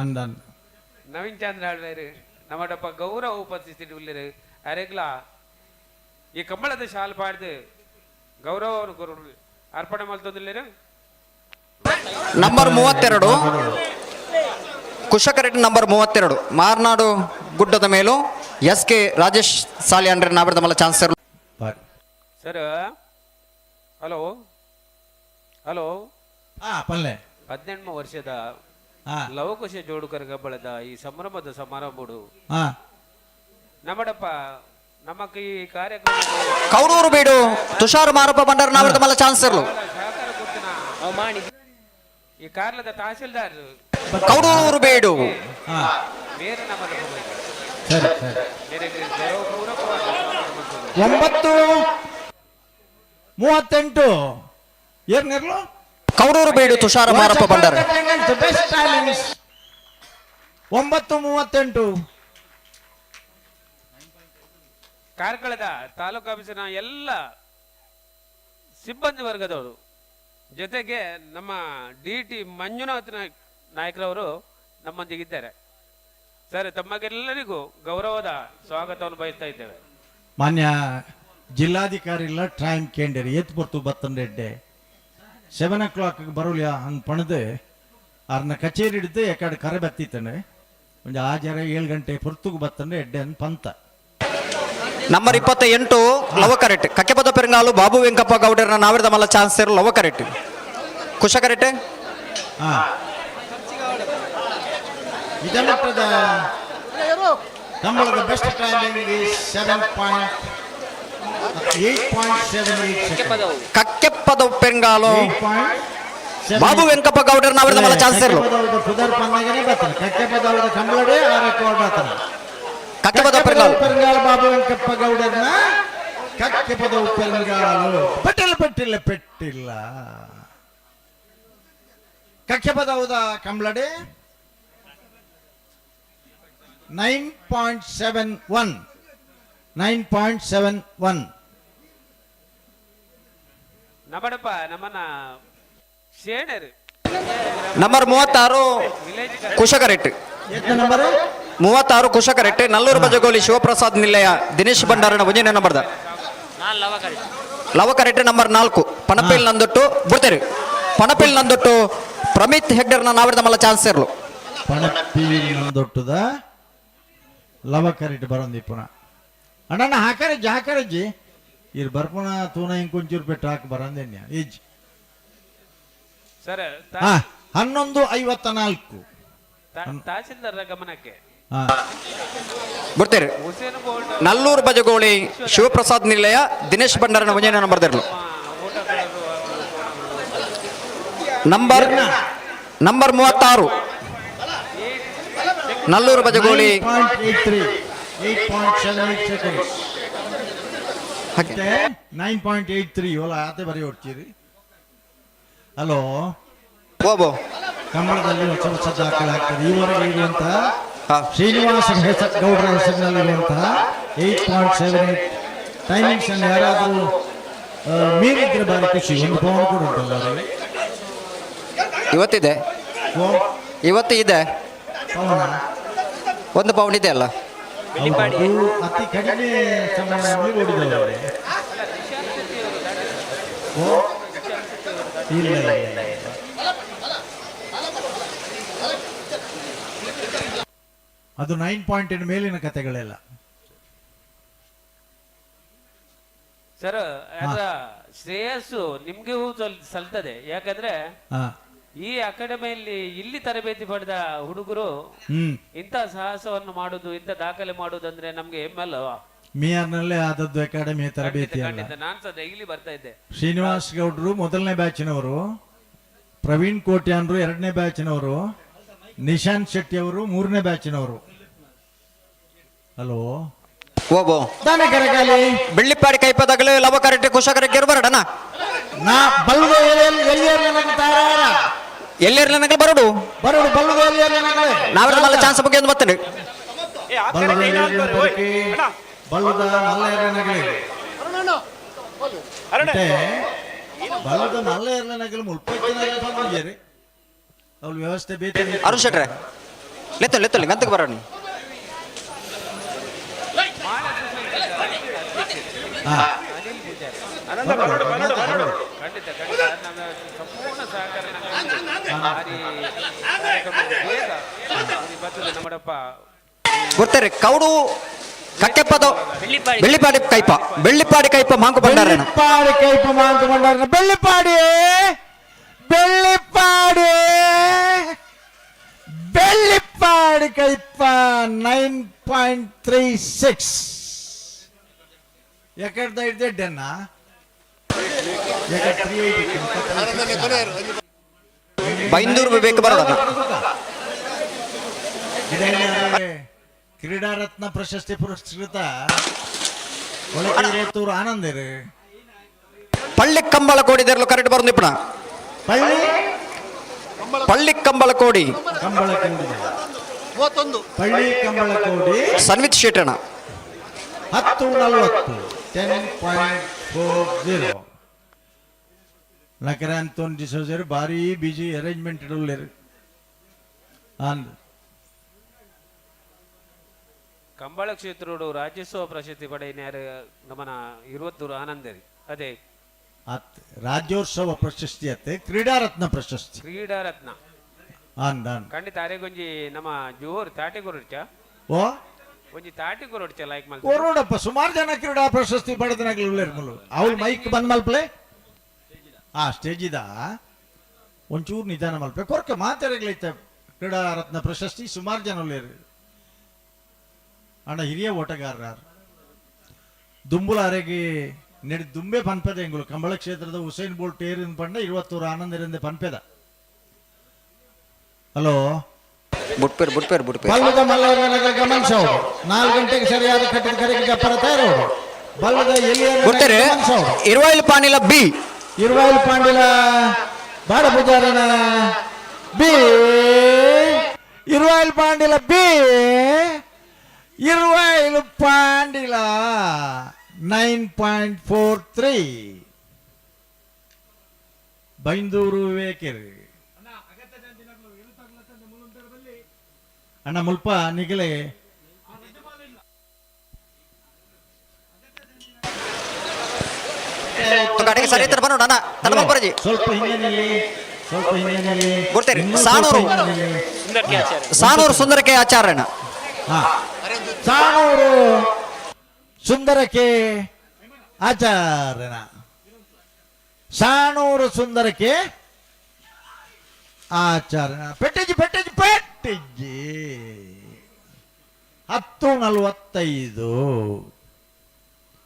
ಅಂದನ್ ನವೀನ್ ಚಂದ್ರ ಆಳ್ವೇರು ನಮ್ಮಡಪ್ಪ ಗೌರವ ಉಪಸ್ಥಿತಿ ಉಳ್ಳರು ಅರೆಗ್ಲಾ ಈ ಕಂಬಳದ ಶಾಲ್ ಪಾಡ್ದು ಗೌರವವನ್ನು ಗುರು ಅರ್ಪಣೆ ಮಲ್ತೊಂದಿಲ್ಲೇರು. ನಂಬರ್ 32 ಕುಶಕರೆಡ್ಡಿ ನಂಬರ್ 32 ಮಾರ್ನಾಡು ಗುಡ್ಡದ ಮೇಲೂ ಎಸ್ ಕೆ ರಾಜೇಶ್ ಸಾಲಿಯನ್ರೆ ನಾವಿರ್ದ ಮಲ್ಲ ಚಾನ್ಸ್. ಸರ್ ಹಲೋ ಹಲೋ ಪಲ್ಲೆ 18 ವರ್ಷದ ಲವಕುಶ ಜೋಡುಕರ ಗಬ್ಬಳದ ಈ ಸಂಭ್ರಮದ ಸಮಾರಂಭಡು ನಮ್ಮಡಪ್ಪ ನಮಕ್ ಈ ಕಾರ್ಯಕ್ರಮ ಕೌಡೂರು ಬೀಡು ತುಷಾರ್ ಮಾರಪ್ಪ ಬಂಡಾರ ನಾವಿರ್ದ ಮಲ್ಲ ಚಾನ್ಸ್. ಈ ಕಾರ್ಲದ ತಹಸೀಲ್ದಾರ್ ಕೌಡೂರು ಬೇಡು ಬೇರೆ ನಮ್ಮ ಸರಿ ಸರಿ 9:38 ಏರ್ನಿರ್ಲು ಕೌಡೂರು ಬೇಡು ತುಷಾರ ಮಾರಪ್ಪ ಬಂಡಾರ ಬೆಸ್ಟ್ ಟೈಮಿಂಗ್ಸ್ 9:38. ಕಾರ್ಕಳದ ತಾಲೂಕು ಆಫೀಸಿನ ಎಲ್ಲ ಸಿಬ್ಬಂದಿ ವರ್ಗದವರು ಜೊತೆಗೆ ನಮ್ಮ ಡಿ ಟಿ ಮಂಜುನಾಥ್ ನಾಯಕರವರು ನಮ್ಮೊಂದಿಗಿದ್ದಾರೆ. ಸರ್, ತಮಗೆಲ್ಲರಿಗೂ ಗೌರವದ ಸ್ವಾಗತವನ್ನು ಬಯಸ್ತಾ ಇದ್ದೇವೆ. ಮಾನ್ಯ ಜಿಲ್ಲಾಧಿಕಾರಿಗಳ ಟೈಮ್ ಕೇಂದ್ರ ಏತ್ ಬರ್ತು ಬತ್ತಂಡೆಡ್ಡೆ 7 o'clock ಬರೋಲಿಯ ಹಂಗೆ ಪಣದು ಅರ್ನ ಕಚೇರಿ ಹಿಡಿದು ಯಾಕಡೆ ಕರೆ ಬತ್ತಿತ್ತಾನೆ ಒಂದು ಆ ಜರ 7 ಗಂಟೆ ಪೊರ್ತುಗು ಬತ್ತಂಡೆ ಎಡ್ಡೆ ಅನ್ ಪಂತ. ನಂಬರ್ 28 ಲವಕರೆಟ್ ಕಕ್ಕೆಪದ ಪೆರಂಗಾಲು ಬಾಬು ವೆಂಕಪ್ಪ ಗೌಡರನ ನಾವಿರ್ದ ಮಲ್ಲ ಚಾನ್ಸ್ ಲವಕರೆಟ್ ಕುಶಕರೆಟ್. ಇದಮಟ್ಟದ ಕಂಬಳದ best timing is 7.8.78. Kakkepada Perangalu Babu Venkappa ಗೌಡರನ ನಾವಿರ್ದ ಮಲ್ಲ ಚಾನ್ಸ್ ಪುದರ್ ಪನ್ನಾಗನೇ ಬರ್ತಾನೆ ಕಕ್ಕೆಪದವದ ಕಂಬಳಡೆ ಆ ರೆಕಾರ್ಡ್ ಆತನ. ಕಕ್ಕೆಪದ ಪೆರಂಗಾಲು ಪೆರಂಗಾಲು ಬಾಬು ವೆಂಕಪ್ಪ ಗೌಡರನ ಕಕ್ಕೆಪದ ಪೆರಂಗಾಲು ಪಟ್ಟಿಲ್ಲ ಪಟ್ಟಿಲ್ಲ ಪೆಟ್ಟಿಲ್ಲ. ಕಕ್ಷಪದವುದ ಕಂಬ್ಳಡೆ 9.71, 9.71. ನಮ್ಮಡಪ್ಪ ನಮ್ಮನ್ನ ಶೇಣರು. ನಂಬರ್ 36 ಕುಶಕರೆಟ್. ನಂಬರ್ 36 ಕುಶಕರೆಟ್, ನಲ್ಲೂರು ಬಜಗೋಲಿ ಶಿವಪ್ರಸಾದ್ ನಿಲಯ ದಿನೇಶ್ ಭಂಡಾರನ ಒಂಜನೇ ನಂಬರ್ದ. ಲವಕರೆಟ್ ನಂಬರ್ 4 ಪಣಪೇಲ್ ನಂದೊಟ್ಟು ಬುಡ್ತೇರು. ಪಣಪೇಲ್ ನಂದೊಟ್ಟು ಪ್ರಮಿತ್ ಹೆಗ್ಡರ್ನ ನಾವಿರದ ಮಲ್ಲ ಚಾನ್ಸ್ ಇರ್ಲು. ಪಣಪೇಲ್ ನಂದೊಟ್ಟುದ ಲವಕರೆಟ್ ಬರಂದಿ ಪುನಃ. ಅಣ್ಣ ಹಾಕರಜ್ಜಿ ಹಾಕರಜ್ಜಿ ಇರ್ ಬರ್ಪುನ ತೂನ ಇಂಕೊಂಚೂರು ಪೆಟ್ಟು ಹಾಕಿ ಬರಂದೇನ್ಯ ಇಜ್. ಸರ್. 11:54. ತಹಸೀಲ್ದಾರರ ಗಮನಕ್ಕೆ. ಬರ್ತೀರಿ. ನಲ್ಲೂರು ಬಜಗೋಳಿ ಶಿವಪ್ರಸಾದ್ ನಿಲಯ ದಿನೇಶ್ ಭಂಡಾರನ ಒಂಜನೇ ನಂಬರ್ ದಿರ್ಲು. Number number 36 Nallur Bajagoli. 8.83, 8.78 seconds. 9.83 ಓಲ ಆತೆ ಬರೀ ಹೊಡ್ತೀರಿ. ಹಲೋ. ಓಬೋ. ಕನ್ನಡದಲ್ಲಿ ಹೊಸ ಹೊಸ ದಾಖಲೆ ಆಗ್ತದೆ. ಈವರೆಗೆ ಇರುವಂತಹ ಶ್ರೀನಿವಾಸ ಗೌಡರ ಹೆಸರಿನಲ್ಲಿರುವಂತಹ 8.78 ಟೈಮಿಂಗ್ಸ್ ಅನ್ನು ಯಾರಾದರೂ ಮೀರಿದ್ರೆ ಬಾರಿ ಖುಷಿ. ಒಂದು ಪೌನ್ ಕೂಡ ಉಂಟಲ್ಲ ಅವರಿಗೆ. ಇವತ್ತಿದೆ, ಇವತ್ತು ಇದೆ. ಒಂದು ಪೌಂಡ್ ಇದೆ ಅಲ್ಲ. ಹೌದು, ಅತಿ ಕಡಿಮೆ ಸಮಯದಲ್ಲಿ ಓಡಿದವರು. ಓ ಇಲ್ಲ ಇಲ್ಲ ಇಲ್ಲ ಇಲ್ಲ. ಅದು 9.8 ಮೇಲಿನ ಕತೆಗಳೆಲ್ಲ. ಸರ್, ಅದರ ಶ್ರೇಯಸ್ಸು ನಿಮ್ಗೂ ಸಲ್ತದೆ. ಯಾಕಂದ್ರೆ ಈ ಅಕಾಡೆಮಿಯಲ್ಲಿ ಇಲ್ಲಿ ತರಬೇತಿ ಪಡೆದ ಹುಡುಗರು ಇಂಥ ಸಾಹಸವನ್ನು ಮಾಡುದು, ಇಂಥ ದಾಖಲೆ ಮಾಡುದು ಅಂದ್ರೆ ನಮ್ಗೆ ಹೆಮ್ಮೆ ಅಲ್ವಾ? ಮಿಯಾರ್ನಲ್ಲೇ ಆದದ್ದು ಅಕಾಡೆಮಿಯ ತರಬೇತಿ ಅಲ್ಲ. ಖಂಡಿತ, ನಾನ್ ಸಹ ಡೈಲಿ ಬರ್ತಾ ಇದ್ದೆ. ಶ್ರೀನಿವಾಸ್ ಗೌಡ್ರು ಮೊದಲನೇ ಬ್ಯಾಚಿನವರು, ಪ್ರವೀಣ್ ಕೋಟ್ಯಾನ್ರು ಎರಡನೇ ಬ್ಯಾಚಿನವರು, ನಿಶಾಂತ್ ಶೆಟ್ಟಿ ಅವರು ಮೂರನೇ ಬ್ಯಾಚಿನವರು. ಹಲೋ. ಓಬೋ. ಕರಗಾಲಿ. ಬೆಳ್ಳಿಪ್ಪಾಡಿ ಕೈಪದಾಗಲೇ ಲವಕರೆಟ್ಟೆ ಕುಶಕರೆಟ್ಟೆ ಬರಡನ. ನಾ ಬಲ್ಲು ಎಲ್ಲಿಯರ್. ಎಲ್ಲಿರ್ಲಿ ನನಗೆ ಬರೋಡು. ಬರೋಡು ಬಲ್ಲು ಎಲ್ಲಿಯರ್. ನಾವೆಲ್ಲ ಮಲ್ಲ ಚಾನ್ಸ್ ಬಗ್ಗೆ ಒಂದು ಬರ್ತೇನೆ. ಬಲ್ಲದ ಮಲ್ಲ ಎರ್ಲನಗಲಿ. ಬಲ್ಲದ ಮಲ್ಲ ಎರ್ಲನಗಲಿ ಮುಲ್ಪ ಬಂದಿದ್ದೀರಿ. ಅವ್ರ ವ್ಯವಸ್ಥೆ ಬೇಕು. ಅರುಣ್ ಶೆಟ್ರೆ ಲೆತ್ತ ಲೆತ್ತಲ್ಲಿ ಗಂತಕ್ಕೆ ಬರೋಣ. ಖಂಡಿತ ಖಂಡಿತ, ನಮ್ಮ ಸಂಪೂರ್ಣ ಸಹಕಾರ ನಮಗೆ ನಮ್ಮಡಪ್ಪ. ಬರ್ತಾರೆ ಕೌಡು ಕಕ್ಕೆಪ್ಪದ ಬೆಳ್ಳಿಪಾಡಿ ಕೈಪ, ಬೆಳ್ಳಿಪಾಡಿ ಕೈಪ ಮಾಂಕು ಭಂಡಾರನ. ಬೆಳ್ಳಿಪಾಡಿ ಕೈಪ ಮಾಂಕು ಭಂಡಾರನ. ಬೆಳ್ಳಿಪಾಡಿ ಬೆಳ್ಳಿಪಾಡಿ ಬೆಳ್ಳಿಪಾಡಿ ಕೈಪ 9.36. ಎಕಡ್ದ ಹಿಡ್ದೆಡ್ಡೆನ್ನ ಬೈಂದೂರು ವಿವೇಕ್ ಬರೋಣ. ಕ್ರೀಡಾರತ್ನ ಪ್ರಶಸ್ತಿ ಪುರಸ್ಕೃತ ಒಳಕೇರೂರು ಆನಂದರು. ಪಳ್ಳಿ ಕಂಬಳ ಕೋಡಿ ಕರೆಕ್ಟ್ ಬರೋದು ನಿಪುಣ. ಪಳ್ಳಿ ಪಳ್ಳಿ ಕಂಬಳ ಕೋಡಿ. ಕಂಬಳ ಕೋಡಿ. ಪಳ್ಳಿ ಕಂಬಳ ಕೋಡಿ. ಸನ್ವಿತ್ ಶೇಟಣ್ಣ. 10:40, 10.40. ನಕರ ಅಂತೋನ್ ಡಿಸೋಜರ್ ಭಾರಿ ಬಿಜಿ ಅರೇಂಜ್ಮೆಂಟ್ ಇಡಲ್ಲೇರು. ಅಂದ್ ಕಂಬಳ ಕ್ಷೇತ್ರೋಡು ರಾಜ್ಯೋತ್ಸವ ಪ್ರಶಸ್ತಿ ಪಡೆಯಿನ ನಮ್ಮನ ಇರುವತ್ತೂರು ಆನಂದರಿ ಅದೇ. ರಾಜ್ಯೋತ್ಸವ ಪ್ರಶಸ್ತಿ ಅತ್ತೆ, ಕ್ರೀಡಾರತ್ನ ಪ್ರಶಸ್ತಿ. ಕ್ರೀಡಾರತ್ನ. ಅಂದ್ ಅಂದ್. ಖಂಡಿತ ಅರೆಗೊಂಜಿ ನಮ್ಮ ಜೋರ್ ತಾಟಿ ಕೊರಡ್ಚ. ಓ. ಒಂಜಿ ತಾಟಿ ಕೊರಡ್ಚ ಲೈಕ್ ಮಲ್. ಕೊರೋಡಪ್ಪ ಸುಮಾರು ಜನ ಕ್ರೀಡಾ ಪ್ರಶಸ್ತಿ ಪಡೆದನಾಗ್ಲಿ ಉಳ್ಳೇರು ಮುಲು. ಅವ್ಳು ಮೈಕ್ ಬಂದ್ ಮಲ್ಪಲೆ. ಆ ಸ್ಟೇಜ್ ಇದ ಒಂಚೂರು ನಿಧಾನ ಮಲ್ಪೆ ಕೊರ್ಕ ಮಾತಾಡಗ್ಲೈತೆ. ಕ್ರೀಡಾರತ್ನ ಪ್ರಶಸ್ತಿ ಸುಮಾರು ಜನ ಉಳ್ಳೇರು. ಅಣ್ಣ ಹಿರಿಯ ಓಟಗಾರರು ದುಂಬುಲ ಅರೆಗೆ ನೆಡಿ ದುಂಬೆ ಪನ್ಪೆದ ಎಂಗುಲು ಕಂಬಳ ಕ್ಷೇತ್ರದ ಹುಸೇನ್ ಬೋಲ್ಟ್ ಏರಿನ ಪಂಡ ಇರುವತ್ತೂರು ಆನಂದರಿಂದ ಪನ್ಪೆದ. ಹಲೋ. ಬುಟ್ಪೇರು ಬುಟ್ಪೇರು ಬುಟ್ಪೇರು. ಬಲ್ಲದ ಮಲ್ಲವರ ಗಮನಿಸೋದು 4 ಗಂಟೆಗೆ ಸರಿಯಾದ ಕಟ್ಟಿದ ಕರೆಗೆ ಜಪ್ಪರ ತಯಾರೋಡು. ಬಲ್ಲದ ಎಲ್ಲಿಯ ಬರ್ತಾರೆ ಇರುವಾಯಿಲ್ ಪಾಣಿಲ ಬಿ. ಇರುವಾಯಿಲ್ ಪಾಂಡಿಲ ಬಾಡ ಪೂಜಾರನ ಬಿ ಇರುವಾಯಿಲ್ ಪಾಂಡಿಲ ಬಿ ಇರುವಾಯಿಲ್ ಪಾಂಡಿಲ 9.43 ಬೈಂದೂರು ವೇಕೆರೆ ಅಣ್ಣ ಮುಲ್ಪ ನಿಗಲೆ ಕಡೆಗೆ ಸರಿ ಇತ್ತರ ಬನ್ನೋಣ ಅಣ್ಣ ತಡ ಮಲ್ಪರಜಿ. ಸ್ವಲ್ಪ ಹಿಂದೆ ನಿಲ್ಲಿ, ಸ್ವಲ್ಪ ಹಿಂದೆ ನಿಲ್ಲಿ. ಗುರ್ತೇರಿ ಇನ್ನೂ ಸ್ವಲ್ಪ ಸಾನೂರು ಹಿಂದೆ ನಿಲ್ಲಿ. ಸಾನೂರು ಸುಂದರಕ್ಕೆ ಆಚಾರ್ಯನ. ಹಾ. ಸಾನೂರು ಸುಂದರಕ್ಕೆ ಆಚಾರ್ಯನ, ಸಾನೂರು ಸುಂದರಕ್ಕೆ ಆಚಾರ್ಯನ. ಪೆಟ್ಟಿಜಿ ಪೆಟ್ಟಿಜಿ ಪೆಟ್ಟಿಜಿ. 10:45,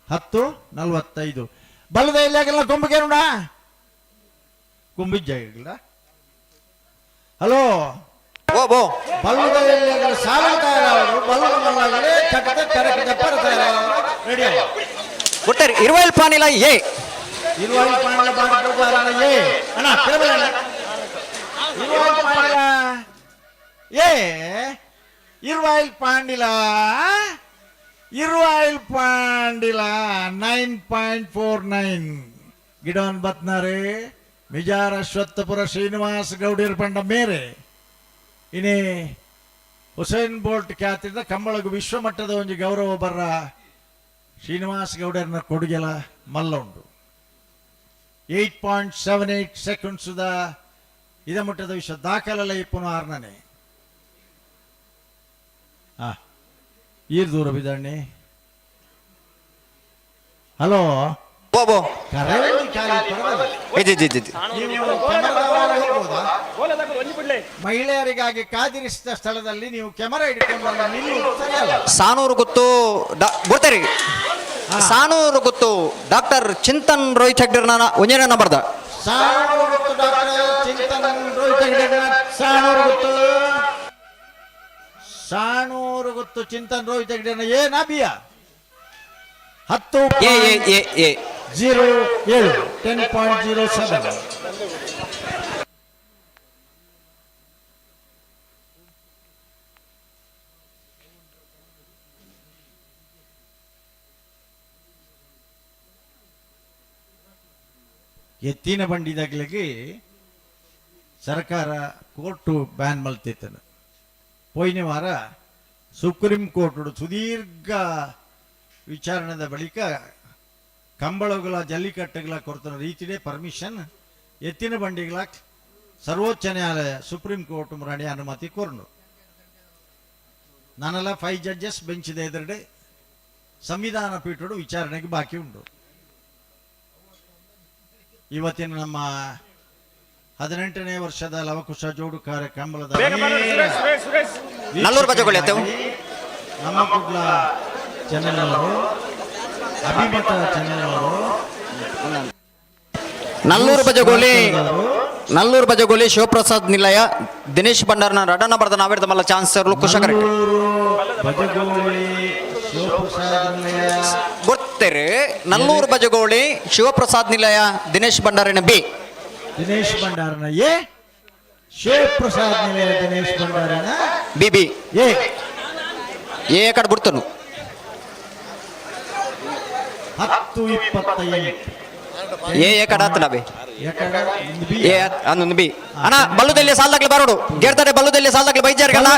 10:45. ಬಲದ ಇಲ್ಲಾಗಲ್ಲ ಕೊಂಬಿಗೇನುಡ ಕೊಂಬಿಜ್ಜಾಗಿಲ್ಲ. ಹಲೋ ಓ ಬೋ ಬಲ್ಲದ ಎಲ್ಲಿಯಾಗಲ್ಲ ಸಾಲ ತಯಾರಾದರು ಬಲ್ಲದ ಮಲ್ಲಾಗಲೇ ಚಟದ ಕರೆಕ್ಟ್ ಜಪ್ಪರ ತಯಾರಾದರು ರೆಡಿ. ಗುರ್ತೇರಿ ಇರುವೈಲ್ ಪಾನಿಲ ಎ ಇರುವಾಯಿಲ್ ಪಾನಿಲ ಬಾಡಿ ಪೂಜಾರನ ಎ ಅಣ್ಣ ತಿರುಮಲ ಅಣ್ಣ. ಇರುವಾಯಿಲ್ ಪಾನಿಲ ಎ ಇರುವಾಯಿಲ್ ಪಾಂಡಿಲ ಇರುವಾಯಿಲ್ ಪಾಂಡಿಲ 9.49 ಗಿಡವನ್ ಬತ್ನಾರೆ ಮಿಜಾರ ಅಶ್ವತ್ಥಪುರ ಶ್ರೀನಿವಾಸ ಗೌಡಿಯರ್ ಪಂಡ ಮೇರೆ ಇನಿ ಹುಸೇನ್ ಬೋಲ್ಟ್ ಖ್ಯಾತಿಯಿಂದ ಕಂಬಳಗು ವಿಶ್ವಮಟ್ಟದ ಒಂದು ಗೌರವ ಬರ್ರ ಶ್ರೀನಿವಾಸ ಗೌಡರನ್ನ ಕೊಡುಗೆಲ ಮಲ್ಲ ಉಂಟು. 8.78 ಸೆಕೆಂಡ್ಸ್ದ ಇದ ಮಟ್ಟದ ವಿಶ್ವ ದಾಖಲೆಲ್ಲ ಇಪ್ಪನು ಆರ್ನನೆ. ಈರ್ ದೂರ ಬಿದಣ್ಣಿ. ಹಲೋ ಬೋ ಕರೆ ಖಾಲಿ ಪರವಾಗಿಲ್ಲ. ಇಜ್ಜಿ ಇಜ್ಜಿ ಇಜ್ಜಿ. ನೀವು ಕ್ಯಾಮರಾದವರೆಗೆ ಹೋಗ್ಬೋದಾ? ಮಹಿಳೆಯರಿಗಾಗಿ ಕಾದಿರಿಸಿದ ಸ್ಥಳದಲ್ಲಿ ನೀವು ಕ್ಯಾಮರಾ ಹಿಡ್ಕೊಂಡು ಅಲ್ಲಿ ನಿಲ್ಲುವುದು ಸರಿಯಲ್ಲ. ಸಾನೂರು ಗುತ್ತು ಗುರ್ತೇರಿ ಸಾನೂರು ಗುತ್ತು ಡಾಕ್ಟರ್ ಚಿಂತನ್ ರೋಹಿತ್ ಹೆಗ್ಡೆರ್ನ ಒಂಜನೇ ನಂಬರ್ದ. ಸಾಣೂರು ಗುತ್ತು ಡಾಕ್ಟರ್ ಚಿಂತನ್ ರೋಹಿತ್ ಹೆಗ್ಡೆರ್ನ ಸಾಣೂರು ಗುತ್ತು, ಸಾಣೂರು ಗುತ್ತು ಚಿಂತನ್ ರೋಹಿತ್ ಹೆಗ್ಡೆರ್ನ ಎ ನಾ ಬಿಯ ಹತ್ತು ಎ ಎ ಎ ಎ zero ಏಳು 10.07. ಎತ್ತಿನ ಬಂಡಿದಾಗ್ಲಿಗೆ ಸರ್ಕಾರ ಕೋರ್ಟು ಬ್ಯಾನ್ ಮಲ್ತಿತ್ತನು. ಪೋಯಿನ ವಾರ ಸುಪ್ರೀಂ ಕೋರ್ಟು ಸುದೀರ್ಘ ವಿಚಾರಣೆದ ಬಳಿಕ ಕಂಬಳಗಳ ಜಲ್ಲಿಕಟ್ಟುಗಳ ಕೊರತನ ರೀತಿಯೇ ಪರ್ಮಿಷನ್ ಎತ್ತಿನ ಬಂಡಿಗಳ ಸರ್ವೋಚ್ಚ ನ್ಯಾಯಾಲಯ ಸುಪ್ರೀಂ ಕೋರ್ಟ್ ಮುರಾಣಿ ಅನುಮತಿ ಕೋರ್ನು. ನಾನೆಲ್ಲ 5 ಜಡ್ಜಸ್ ಬೆಂಚ್ ಇದೆ ಎದುರುಗಡೆ ಸಂವಿಧಾನ ಪೀಠಡು ವಿಚಾರಣೆಗೆ ಬಾಕಿ ಉಂಟು. ಇವತ್ತಿನ ನಮ್ಮ 18ನೇ ವರ್ಷದ ಲವಕುಶ ಜೋಡು ಕಾರ್ಯಕ್ರಮದ ನಲ್ಲೂರು ಬಜಗೊಳ್ಳಿ ಅತ್ತೇವು. ನಮ್ಮ ಕುಡ್ಲ ಚಾನೆಲ್ ಅವರು, ಅಭಿಮತ ಚಾನೆಲ್ ಅವರು, ನಲ್ಲೂರು ಬಜಗೋಲಿ, ನಲ್ಲೂರು ಬಜಗೋಲಿ ಶಿವಪ್ರಸಾದ್ ನಿಲಯ ದಿನೇಶ್ ಭಂಡಾರ್ನ ರಡನ ಬರೆದ ನಾವೇರ್ದ ಮಲ್ಲ ಚಾನ್ಸ್ ಕುಶಕರೆಟ್ ಬಜಗೋಳಿ ಶಿವಪ್ರಸಾದ್ ನಿಲಯ ಗೊತ್ತೇರಿ. ನಲ್ಲೂರು ಬಜಗೋಳಿ ಶಿವಪ್ರಸಾದ್ ನಿಲಯ ದಿನೇಶ್ ಭಂಡಾರಿನ ಬಿ ದಿನೇಶ್ ಭಂಡಾರನ ಎ ಶಿವಪ್ರಸಾದ್ ನಿಲಯ ದಿನೇಶ್ ಭಂಡಾರನ ಬಿ ಬಿ ಎ ಎ ಕಡೆ ಬಿಡ್ತನು. 10:28 ಎ ಎ ಕಡೆ ಆತನ ಬಿ ಬಿ ಎ ಅನ್ನೊಂದು ಬಿ ಅಣ್ಣ ಬಲ್ಲುದಲ್ಲಿ ಸಾಲ್ದಾಗ್ಲಿ ಬರೋಡು ಗೇಡ್ತಾರೆ ಬಲ್ಲುದಲ್ಲಿ ಸಾಲ್ದಾಗ್ಲಿ ಬೈಜಾರ್ಗಲ್ಲ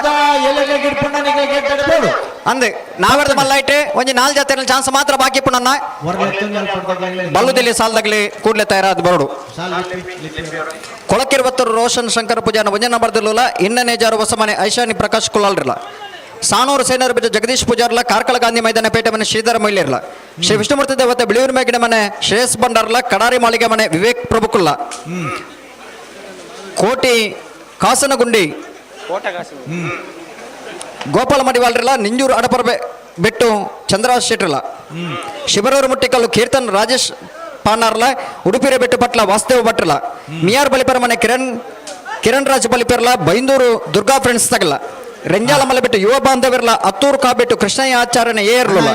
ಅಂದೆ ನಾವೆರ್ದ ಮಲ್ಲ ಇಟ್ಟೆ ಒಂಜಿ ನಾಲ್ ಜಾತ್ರೆ ಚಾನ್ಸ್ ಮಾತ್ರ ಬಾಕಿ ಪುನನ್ನ ಬಲ್ಲುದಲ್ಲಿ ಸಾಲ್ದಾಗ್ಲಿ ಕೂಡ್ಲೆ ತಯಾರಾದ ಬರೋಡು. ಕೊಳಕಿರುವತ್ತರು ರೋಷನ್ ಶಂಕರ ಪೂಜಾನ ಒಂಜನ ಬರ್ದಿಲ್ಲ ಇನ್ನನೇ ಜಾರು ಹೊಸಮನೆ ಐಶಾನಿ ಪ್ರಕಾಶ್ ಕುಲಾಲ್ರಿಲ್ಲ ಸಾನೂರು ಸೇನರ ಬಿಜ ಜಗದೀಶ್ ಪೂಜಾರ್ಲ ಕಾರ್ಕಳ ಗಾಂಧಿ ಮೈದಾನ ಪೇಟೆ ಮನೆ ಶ್ರೀಧರ ಮೊಯ್ಲಿರ್ಲ ಶ್ರೀ ವಿಷ್ಣುಮೂರ್ತಿ ದೇವತೆ ಬಿಳಿಯೂರು ಮೇಗಿನ ಮನೆ ಶ್ರೇಯಸ್ ಭಂಡಾರ್ಲ ಕಡಾರಿ ಮಾಳಿಗೆ ಮನೆ ವಿವೇಕ್ ಪ್ರಭುಕುಲ್ಲ ಕೋಟಿ ಕಾಸನಗುಂಡಿ ಗೋಪಾಲ ಮಡಿವಾಳ್ರಿಲ್ಲ ನಿಂಜೂರು ಅಡಪರ ಬೆಟ್ಟು ಚಂದ್ರರಾಜ್ ಶೆಟ್ರಲ್ಲ ಶಿಬರೂರು ಮುಟ್ಟಿಕಲ್ಲು ಕೀರ್ತನ್ ರಾಜೇಶ್ ಪಾನಾರ್ಲ ಉಡುಪಿರ ಬೆಟ್ಟು ಪಟ್ಲ ವಾಸುದೇವ ಭಟ್ರಲ ಮಿಯಾರ್ ಬಲಿಪರ ಮನೆ ಕಿರಣ್ ಕಿರಣ್ ರಾಜ್ ಬಲಿಪೆರ್ಲ ಬೈಂದೂರು ದುರ್ಗಾ ಫ್ರೆಂಡ್ಸ್ ತಗಲ ರೆಂಜಾಲ ಮಲೆಬೆಟ್ಟು ಯುವ ಬಾಂಧವಿರ್ಲ ಅತ್ತೂರು ಕಾಬೆಟ್ಟು ಕೃಷ್ಣಯ್ಯ ಆಚಾರ್ಯನ ಏರ್ಲುಲ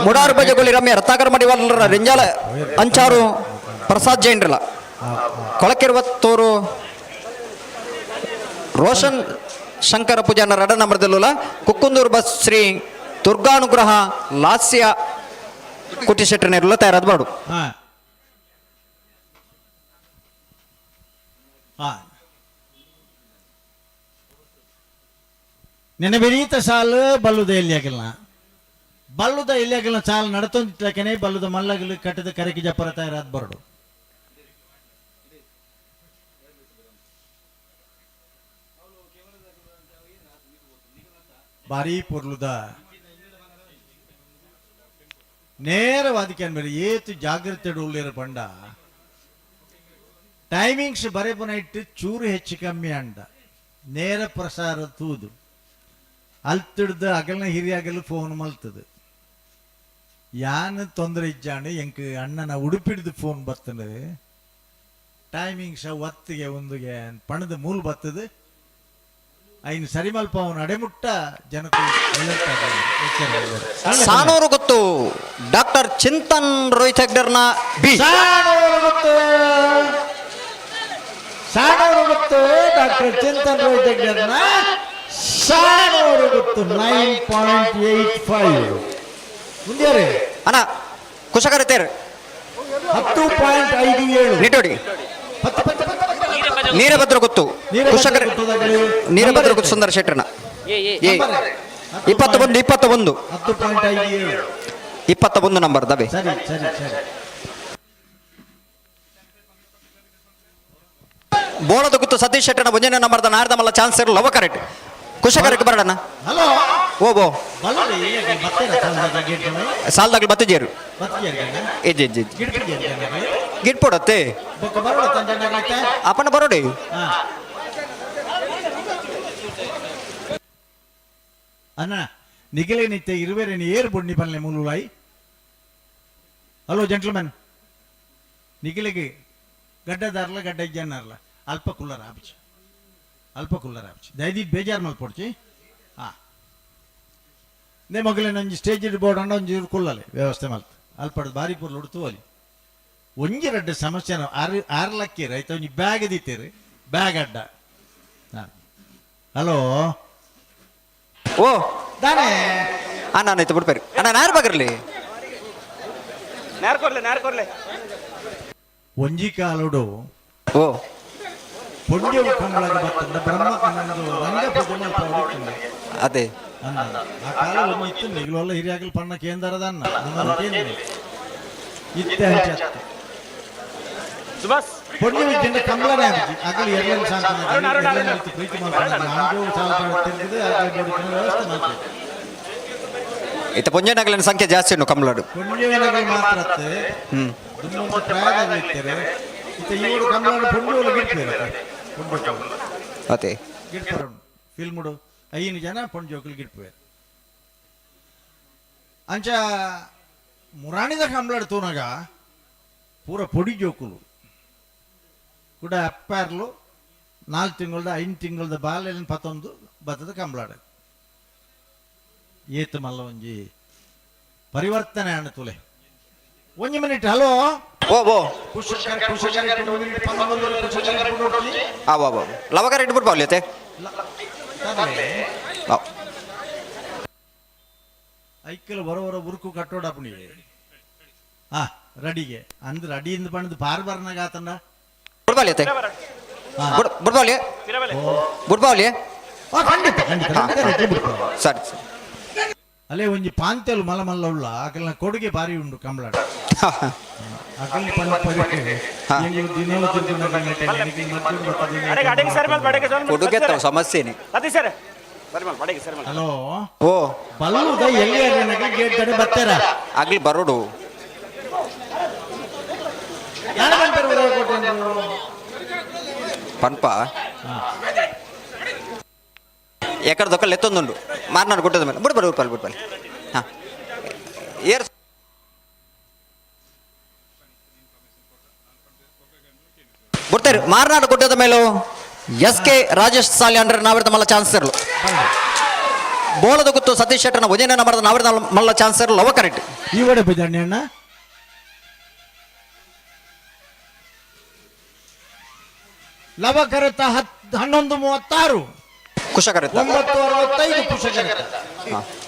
ಮುಡಾರು ಬಜಗೋಳಿ ರಮ್ಯ ರತ್ನಾಕರ ಮಡಿವಾಳರ ರೆಂಜಾಲ ಅಂಚಾರು ಪ್ರಸಾದ್ ಜೈನ್ರಲ್ಲ. ಕೊಳಕೆರ್ವತ್ತೂರು ರೋಷನ್ ಶಂಕರ ಪೂಜಾನ ರಡ ನಂಬರ್ದಲ್ಲುಲ ಕುಕ್ಕುಂದೂರು ಬಸ್ ಶ್ರೀ ದುರ್ಗಾನುಗ್ರಹ ಲಾಸ್ಯ ಕುಟಿ ಶೆಟ್ಟರ್ನೆಲ್ಲ ತಯಾರಾದ ಬಾಡು. ಹಾ ಹಾ ನೆನಬೆರೀತ ಸಾಲು ಬಲ್ಲುದ ಎಲ್ಲಿಯಾಗಲ್ಲ ಬಲ್ಲುದ ಎಲ್ಲಿಯಾಗಲ್ಲ ಸಾಲು ನಡತೊಂದಿಟ್ಲಕನೆ ಬಲ್ಲುದ ಮಲ್ಲಗಲು ಕಟ್ಟದ ಕರಕಿ ಜಪ್ಪರ ತಯಾರಾದ ಬರಡು. ಭಾರಿ ಪೊರ್ಲುದ ನೇರವಾದಿಕೆ ಮೇಲೆ ಏತು ಜಾಗ್ರತೆ ಉಳ್ಳಿರ ಪಂಡ ಟೈಮಿಂಗ್ಸ್ ಬರೆಪುನ ಇಟ್ಟು ಚೂರು ಹೆಚ್ಚು ಕಮ್ಮಿ ಅಂಡ ನೇರ ಪ್ರಸಾರ ತೂದು ಅಲ್ತಿಡ್ದು ಅಗಲ್ನ ಹಿರಿಯಾಗಲು ಫೋನ್ ಮಲ್ತದು ಯಾನ್ ತೊಂದರೆ ಇಜ್ಜಾಂಡು ಎಂಕ್ ಅಣ್ಣನ ಉಡುಪಿಡ್ದು ಫೋನ್ ಬರ್ತದೆ ಟೈಮಿಂಗ್ಸ್ ಒತ್ತಿಗೆ ಒಂದುಗೆ ಪಣದ ಮೂಲ್ ಬರ್ತದೆ ಐನು ಸರಿಮಲ್ಪ ಅವನು ಅಡೆಮುಟ್ಟ ಜನಕ್ಕೆ. ಸಾನೂರು ಗೊತ್ತು ಡಾಕ್ಟರ್ ಚಿಂತನ್ ರೋಹಿತ್ ಹೆಗ್ಡರ್ನ ಬಿ. ಸಾನೂರು ಗೊತ್ತು, ಸಾನೂರು ಗೊತ್ತು ಡಾಕ್ಟರ್ ಚಿಂತನ್ ರೋಹಿತ್ ಹೆಗ್ಡರ್ನ ಸಾನೂರು ಗೊತ್ತು 9.85. ಮುಂದೆ ಅಣ್ಣ ಕುಶಕರತೇರ್ 10.57. ನಿಟೋಡಿ ನೀರಭದ್ರ ಗೊತ್ತು ಕುಶಕರ ನೀರಭದ್ರ ಗೊತ್ತು ಸುಂದರ ಶೆಟ್ಟರ್ನ ಏ 21 21 10.57 21 ನಂಬರ್ ದಬೆ. ಸರಿ ಸರಿ ಸರಿ. ಬೋಳದ ಗುತ್ತು ಸತೀಶ್ ಶೆಟ್ಟರ್ನ ಒಂಜನೇ ನಂಬರ್ದ ನಾರ್ದ ಮಲ್ಲ ಚಾನ್ಸ್ ಇರಲ್ಲ ಲವ ಕರೆಕ್ಟ್ ಕುಶಕರಕ್ಕೆ ಬರೋಣ. ಹಲೋ ಓ ಬೋ ಸಾಲದಾಗಲಿ ಬತ್ತಿಜೇರು ಇಜ್ಜಿ ಇಜ್ಜಿ ಗಿಟ್ ಪೋಡತ್ತೆ ಅಪ್ಪನ ಬರೋಡಿ. ಅಣ್ಣ ನಿಗಲೆ ನಿತ್ಯ ಇರುವೆರೆ ಏರ್ ಬೊಡ್ನಿ ಪಲ್ಲೆ ಮೂಲುಲಾಯಿ. ಹಲೋ ಜೆಂಟ್ಲ್ಮನ್ ನಿಗಲಿಗೆ ಗಡ್ಡದಾರ್ಲ ಗಡ್ಡ ಇಜ್ಜನ್ನಾರ್ಲ ಅಲ್ಪ ಕುಲ್ಲರ ಆಪಿಚಿ ಅಲ್ಪ ಕುಲ್ಲರ ಆಪಿಚಿ ದಯದೀಟ್ ಬೇಜಾರು ಮಲ್ಪೊಡ್ಚಿ. ಹಾ ನೇ ಮಗಲೇ ನಂಜಿ ಸ್ಟೇಜ್ ಬೋರ್ಡ್ ಅಂಡ ಒಂಜಿ ಕುಲ್ಲಲೆ ವ್ಯವಸ್ಥೆ ಮಲ್ತು ಅಲ್ಪಡ್ ಬಾರಿ ಪೊರ್ಲು ಉಡ್ತು ಅಲ್ಲಿ ಒಂಜಿ ರಡ್ಡ್ ಸಮಸ್ಯೆನ ಆರು ಆರು ಲಕ್ಕೀರು ಐತ ಒಂಜಿ ಬ್ಯಾಗ್ ದೀತೇರು ಬ್ಯಾಗ್ ಅಡ್ಡ. ಹಾಂ ಹಲೋ ಓ ದಾನೆ ಅಣ್ಣ ಆಯ್ತು ಬಿಡ್ಪೇರಿ ಅಣ್ಣ ನಾರು ಬಗರ್ಲಿ ಒಂಜಿ ಕಾಲುಡು ಓ ಪೊಂಜೆವು ಕಂಬಳಗ ಬತ್ತಂಡ ಬ್ರಹ್ಮ ಕನ್ನಂದು ರಂಗ ಪೂಜೆ ಮಲ್ಪವಡಿತ್ತುಂಡು. ಅದೇ ಅನ್ನ ಆ ಕಾಲ ಒಮ್ಮೆ ಇತ್ತು ನಿಗಲೊಲ್ಲ ಹಿರಿಯಾಗಲು ಪಣ್ಣ ಕೇಂದ್ರದ ಅನ್ನ ನಮ್ಮ ಕೇಂದ್ರ ಇತ್ತೆ ಹಂಚತ್ತು ಪೊಂಜೆವು ಇದ್ದಿಂದ ಕಂಬಳನೇ ಆಗಿ ಅಗಲು ಎರಡನೇ ಸಾಂತನ ರೀತಿ ಪ್ರೀತಿ ಮಾಡ್ಕೊಂಡು ಆಂಜೋವು ಸಾಲ ತಿರುಗಿದೆ ಆಗಲಿ ಬೋಡಿನ ವ್ಯವಸ್ಥೆ ಮಾಡ್ತೀವಿ. ಇತ್ತ ಪೊಂಜೆನಗಲಿನ ಸಂಖ್ಯೆ ಜಾಸ್ತಿ ಉಂಟು ಕಂಬಳಡು. ಪೊಂಜೆವಿನಗಲು ಮಾತ್ರ ಅತ್ತೆ. ದುಮ್ಮಂತ ಪ್ರಾಯದಾಗ ಇರ್ತಾರೆ ಇತ್ತ ಇವರು ಕಂಬಳಡು ಪೊಂಜೆವು ಗಿಡ್ಪೇರು ಅದೇ ಗಿಡ್ಪರು ಫಿಲ್ముಡು ಐನು ಜನ ಪೊಂಜೋಕುಲು ಗಿಡ್ಪೇರು ಅಂಚ ಮುರಾಣಿದ ಕಂಬಳಡು ತೂನಗ ಪೂರ ಪೊಡಿ ಜೋಕುಲು ಕೂಡ ಅಪ್ಪಾರ್ಲು 4 ತಿಂಗಳದ 5 ತಿಂಗಳದ ಬಾಲೆನ ಪತ್ತೊಂದು ಬತ್ತದ ಕಂಬಳಾಡ ಏತು ಮಲ್ಲ ಒಂಜಿ ಪರಿವರ್ತನೆ ಅಣ್ಣ ತುಲೆ ಒಂಜಿ ಮಿನಿಟ್. ಹಲೋ ಓ ಓ ಆ ವಾ ವಾ ಲವಕರ ಇಟ್ಬಿಟ್ಟು ಬಾವ್ಲಿ ಅತ್ತೆ. ಐಕ್ಕಲ್ ಬರೋ ಬರೋ ಉರುಕು ಕಟ್ಟೋಡ ಪುಣಿಗೆ ಹಾ ರೆಡಿಗೆ ಅಂದ್ರೆ ಅಡಿಯಿಂದ ಬಂದು ಬಾರ್ ಬಾರ್ನಾಗ ಆತಂಡ ಬಿಡ್ಬಾಲಿ ಅತ್ತೆ ಬಿಡ್ಬಾಲಿ ಬಿಡ್ಬಾಲಿ. ಖಂಡಿತ ಖಂಡಿತ ಸರಿ ಸರಿ. ಅಲ್ಲೇ ಒಂಜಿ ಪಾಂತೆಲು ಮಲ ಮಲ್ಲ ಉಳ್ಳ ಅಕಲ್ನ ಕೊಡುಗೆ ಬಾರಿ ಉಂಡು ಕಂಬಳಾಡ ಅಕಲ್ನ ಕೊಡುಗೆ ತಾವು ಸಮಸ್ಯೆನೆ. ಹಲೋ ಓ ಬಲ್ಲುದ ಎಲ್ಲಿ ಗೇಟ್ ಕಡೆ ಬರ್ತಾರ ಆಗ್ಲಿ ಬರೋಡು. ಪನ್ಪ ಎಕಡೆ ದೊಕ್ಕಲ್ ಎತ್ತೊಂದುಂಡು ಮಾರ್ನಾಡು ಗುಡ್ಡದ ಮೇಲೆ ಬಿಡು ಬರು ಬಿಡ್ಪಲ್ಲಿ ಬಿಡ್ಪಲ್ಲಿ ಹಾಂ ಏರ್ ಬಿಡ್ತಾರೆ ಮಾರ್ನಾಡು ಗುಡ್ಡದ ಮೇಲೂ ಎಸ್ ಕೆ ರಾಜೇಶ್ ಸಾಲಿ ಅಂದ್ರೆ ನಾವಿರ್ದ ಮಲ್ಲ ಚಾನ್ಸ್ ಇರಲು ಬೋಳದ ಗುತ್ತು ಸತೀಶ್ ಶೆಟ್ಟರ್ನ ವಜನ ನಂಬರ್ದ ನಾವಿರ್ದ ಮಲ್ಲ ಚಾನ್ಸ್ ಇರಲು ಲವ ಕರೆಕ್ಟ್. ಈ ಒಡೆ ಬಿದ್ದಾಣಿ ಅಣ್ಣ. ಲವಕರತ 11:36. ಕುಶಕರೆತ್ತ 9:65 ಕುಶಕರೆತ್ತ.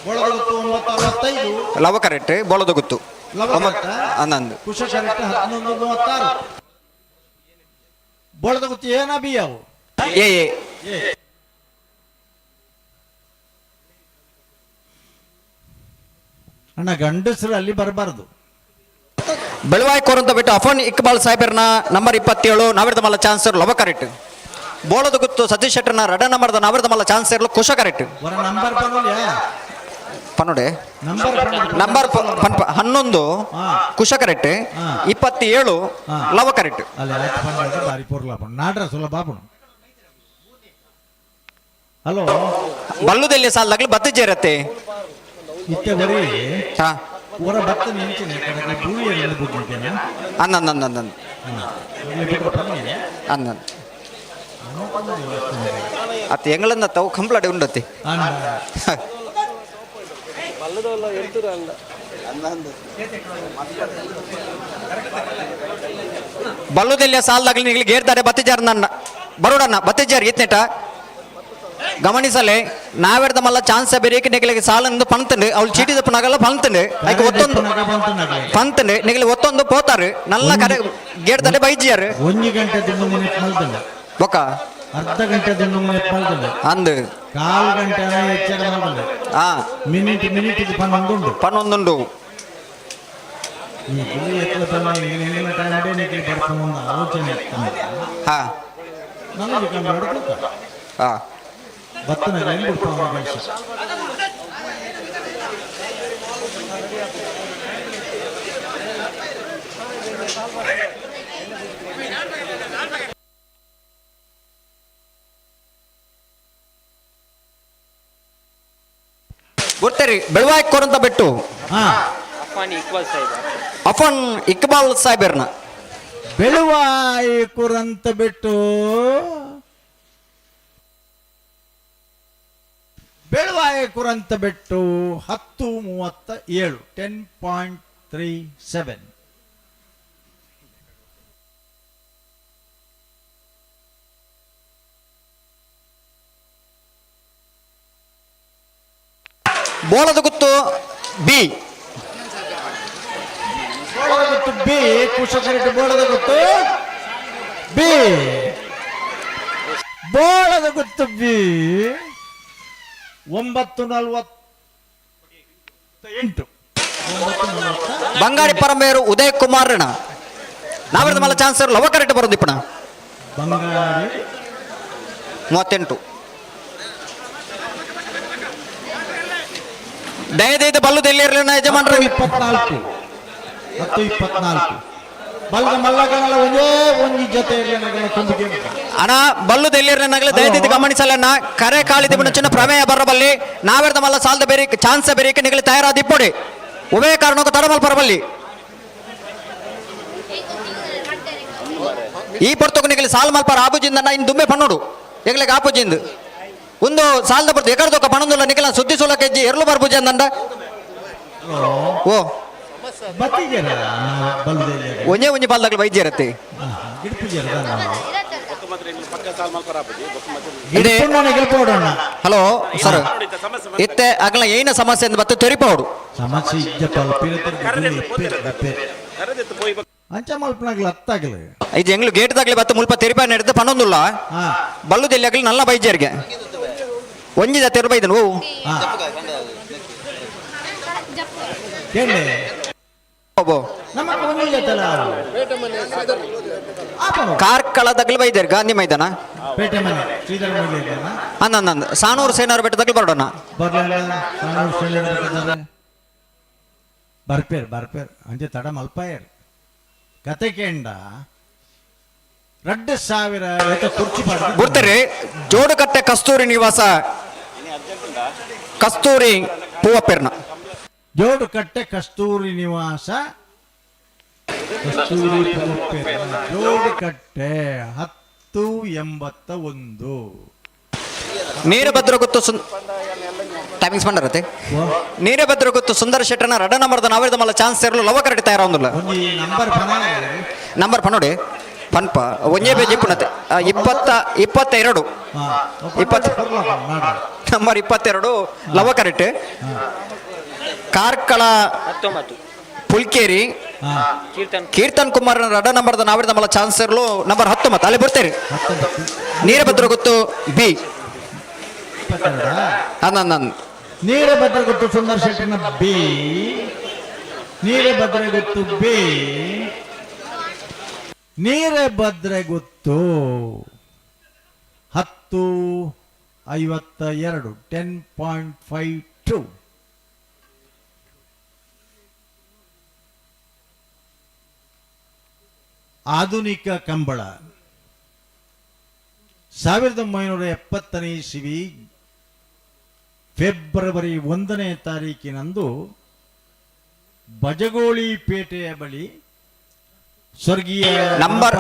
ಬೋಳದಗುತ್ತು 9:65. ಲವಕರೆಟ್ ಬೋಳದಗುತ್ತು ಲವಕರೆತ್ತ 11. ಕುಶಕರೆಟ್ಟ 11:36. ಬೋಳದಗುತ್ತು ಏನ ಬಿ ಅವು? ಎ ಎ. ಅಣ್ಣ, ಗಂಡಸರು ಅಲ್ಲಿ ಬರಬಾರ್ದು. ಬೆಳವಾಯಿ ಕೋರಂತ ಬಿಟ್ಟು ಅಫನ್ ಇಕ್ಬಾಲ್ ಸಾಹೇಬರ್ನ ನಂಬರ್ 27 ನಾವಿರದ ಮಲ್ಲ ಚಾನ್ಸರ್ ಲವಕರೆಟ್. ಬೋಳದಗುತ್ತು ಸತೀಶ್ ಶೆಟ್ಟರ್ನ ರಡ ನಂಬರ್ದ ನಾವಿರದ ಮಲ್ಲ ಚಾನ್ಸರ್ ಕುಶಕರೆಟ್. ನಂಬರ್ ಪನ್ನೊಡೆ ನಂಬರ್ ನಂಬರ್ 11 ಕುಶಕರೆಟ್, 27 ಲವಕರೆಟ್. ಬಾರಿ ಪೊರ್ಲ ನಾಡ್ರ ಸುಲಭ. ಹಲೋ, ಬಲ್ಲುದೆಲ್ಲಿ ಸಾಲದಾಗಲಿ ಬತ್ತಿಜೇರತ್ತೆ. ಇತ್ತೆ ಬರೀ ಹಾ ಊರ ಭತ್ತ ನಿಂಚಿನ ಭೂಮಿಯಲ್ಲಿ ಬುದ್ಧಿದ್ದೇನೆ. ಅನ್ನಂದ ಅನ್ನಂದ ಅತ್ತ ಎಂಗಳನ್ನ ತಾವು ಕಂಪ್ಲಾಡೆ ಉಂಡತಿ. ಬಲ್ಲುದೆಲ್ಲಿಯ ಸಾಲದಾಗಲಿ ನಿಗಲಿ ಗೇರ್ದಾರೆ ಬತ್ತಿಜಾರ ನನ್ನ ಬರೋಡಣ್ಣ ಬತ್ತಿಜಾರ್ ಇತ್ನೆಟ ಗಮನಿಸಲೆ. ನಾವೆರ್ದ ಮಲ್ಲ ಚಾನ್ಸ್ ಬೇರೆ ನಿಗಲಿಗೆ ಸಾಲಂದು ಪಂತಂಡು ಅವಳು ಚೀಟಿ ದಪ್ಪನಾಗಲ್ಲ ಪಂತಂಡು ಐಕ್ ಒತ್ತೊಂದು ಪಂತಂಡು ನಿಗಲಿ ಒತ್ತೊಂದು ಪೋತಾರು ನಲ್ಲ ಕರೆ ಗೇರ್ದಾರೆ ಬೈಜಿಯಾರು. ಒಂಜಿ ಗಂಟೆ ದುಂಡು ಮಿನಿಟ್ ಮಲ್ತಂಡ. ಬೊಕ್ಕ ಅರ್ಧ ಗಂಟೆ ದುಂಡು ಮಿನಿಟ್ ಮಲ್ತಂಡ. ಅಂದು ಕಾಲು ಗಂಟೆ ಎಚ್ಚರ ಮಲ್ತಂಡ. ಹಾ ಮಿನಿಟ್ ಮಿನಿಟ್ ಪನ್ನೊಂದುಂಡು. ಪನ್ನೊಂದುಂಡು. ಈ ಗುಳಿ ಎತ್ತಲ ಪನ್ನ ನಿಗಲಿ ಬರ್ಪುನ ಆಲೋಚನೆ. ಹಾ ನನ್ನದು ಕಂಡು ಹಾ ಬತ್ತನ ಬಿಡ್ಪಾವ ಕೆಲಸ. ಗೊತ್ತೇರಿ ಬೆಳವಾಯಿ ಕೋರಂತ ಬಿಟ್ಟು ಅಫನ್ ಇಕ್ಬಾಲ್ ಸಾಹೇಬರ್ನ ಬೆಳುವಾಯಿ ಕುರಂತ ಬಿಟ್ಟು ಬೆಳುವಾಯಿ ಕುರಂತ ಬಿಟ್ಟು 10:37 10.37. ಬೋಳದಗುತ್ತು ಬಿ. ಬೋಳದಗುತ್ತು ಬಿ. ಕುಶಕರೆಟ್ ಬೋಳದಗುತ್ತು ಬಿ. ಬೋಳದಗುತ್ತು ಬಿ 9:48. ಬಂಗಾರಿ ಪರಮೇರು ಉದಯ್ ಕುಮಾರ್ನ ನಾವಿರದ ಮಲ್ಲ ಚಾನ್ಸರ್ ಲವಕರೆಟ್ ಬರೋದು ಇಪ್ಪಣ. ಬಂಗಾರಿ 38. ದಯದೈದು ಬಲ್ಲುದೆಲ್ಲಿ ಇರಲಿಲ್ಲ ಯಜಮಾನ್ರು. 24. 10:24. ಬಲ್ಗ ಮಲ್ಲಗಣಲ ಒಂದೇ ಒಂಜಿ ಜೊತೆ ತುಂಬಿಗೆ. ಅಣ್ಣ ಬಲ್ಲುದೆಲ್ಲಿ ಇರಲಿಲ್ಲ ದಯದೈದು ಗಮನಿಸಲನ್ನ ಕರೆ ಕಾಳಿದ ಚಿನ್ನ ಪ್ರಮೇಯ ಬರಬಲ್ಲಿ ನಾವೆರ್ದ ಮಲ್ಲ ಸಾಲದ ಬೇರೆ ಚಾನ್ಸ್ ಬೇರೆ ನಿಗಲಿ ತಯಾರಾದ ಇಪ್ಪೊಡಿ ಉಭಯ ಕಾರಣಕ್ಕೂ ತಡಮಲ್ ಪರಬಲ್ಲಿ ಈ ಪೊರ್ತುಗು ನಿಗಲಿ ಸಾಲ್ ಮಲ್ಪರ ಆಪುಜಿಂದ ಇನ್ನು ದುಂಬೆ ಪಣ್ಣೋಡು ಎಗ್ಲಿಗೆ ಆಪುಜಿಂದ ಒಂದು ಸಾಲದ ಬರ್ತು ಎಕರ್ದೊಕ್ಕ ಪಣೊಂದುಲ್ಲ ನಿಗಲ ಸುದ್ದಿ ಸೋಲ ಕೆಜ್ಜಿ ಎರಲು ಬರ್ಪುಜಿ ಅಂದಂಡ. ಓ ಒಂಜೇ ಒಂಜಿ ಪಾಲ್ದಾಗಲಿ ವೈದ್ಯರತ್ತೆ. ಹಲೋ ಸರ್, ಇತ್ತೆ ಅಗಲ ಏನ ಸಮಸ್ಯೆ ಅಂತ ಬತ್ತು ತೆರಿಪೌಡು. ಸಮಸ್ಯೆ ಅಂಚ ಮಲ್ಪನಾಗ್ಲ ಹತ್ತಾಗಲಿ. ಇದು ಎಂಗ್ಲು ಗೇಟ್ ದಾಗ್ಲಿ ಬತ್ತು ಮುಲ್ಪ ತೆರಿಪ ನಡೆದು ಪಣೊಂದುಲ್ಲ ಬಲ್ಲುದೆಲ್ಲಿ ಆಗಲಿ ನಲ್ಲ ಬೈಜರಿಗೆ ಒಂಜಿ ತೆರು ಬೈದನು. ಓ ಕಾರ್ಕಳ ದಗ್ಲು ಬೈದೇರು ಗಾಂಧಿ ಮೈದಾನ ಅಂದ ಸಾನೂರು ಸೇನಾರು ಬೆಟ್ಟ ದಗ್ಲು ಬರೋಣ. ಬರ್ಪೇರ್ ಬರ್ಪೇರ್ ಅಂಚೆ ತಡ ಮಲ್ಪಾಯರ್ ಕತೆ ಕೇಂಡ 2000 ಕುರ್ಚಿ ಬರ್ತಾರೆ. ಜೋಡುಕಟ್ಟೆ ಕಸ್ತೂರಿ ನಿವಾಸ ಕಸ್ತೂರಿ ಪೂವಪ್ಪೆರ್ನ. ಜೋಡುಕಟ್ಟೆ ಕಸ್ತೂರಿ ನಿವಾಸ ಕಸ್ತೂರಿ ಪೂವಪ್ಪೆರ್ನ ಜೋಡುಕಟ್ಟೆ 10:81. ನೀರಭದ್ರ ಗುತ್ತು ಟೈಮಿಂಗ್ಸ್ ಬಂಡರತೆ. ನೀರಭದ್ರ ಗುತ್ತು ಸುಂದರ ಶೆಟ್ಟನ ರಡ ನಂಬರ್ದ ನಾವಿರದ ಮಲ್ಲ ಚಾನ್ಸ್ ಸೇರಲು ಲವ ಕರೆಕ್ಟ್ ತಯಾರ ಒಂದುಲ್ಲ. ನಂಬರ್ ನಂಬರ್ ಪನ್ನೋಡಿ ಪನ್ಪ ಒಂಜೇ ಬೇಜಿ ಪುನತೆ 22 20 ನಂಬರ್ 22 ಲವ ಕರೆಕ್ಟ್. ಕಾರ್ಕಳ ಪುಲ್ಕೇರಿ ಕೀರ್ತನ್ ಕುಮಾರ್ ರಡ ನಂಬರ್ದ ನಾವಿರ್ದ ಮಲ್ಲ ಚಾನ್ಸರ್ಲು ನಂಬರ್ 19 ಅಲ್ಲಿ ಬರ್ತೀರಿ. ನೀರಭದ್ರ ಗೊತ್ತು ಬಿ. ನನ್ನ ನೀರಭದ್ರ ಗೊತ್ತು ಸುಂದರ್ ಶೆಟ್ಟಿನ ಬಿ. ನೀರಭದ್ರ ಗೊತ್ತು ಬಿ. ನೀರಭದ್ರ ಗೊತ್ತು 10:52 10.52. ಆಧುನಿಕ ಕಂಬಳ 1970ನೇ ಇಸವಿ ಫೆಬ್ರವರಿ 1ನೇ ತಾರೀಕಿನಂದು ಬಜಗೋಳಿ ಪೇಟೆಯ ಬಳಿ ಸ್ವರ್ಗೀಯ ನಂಬರ್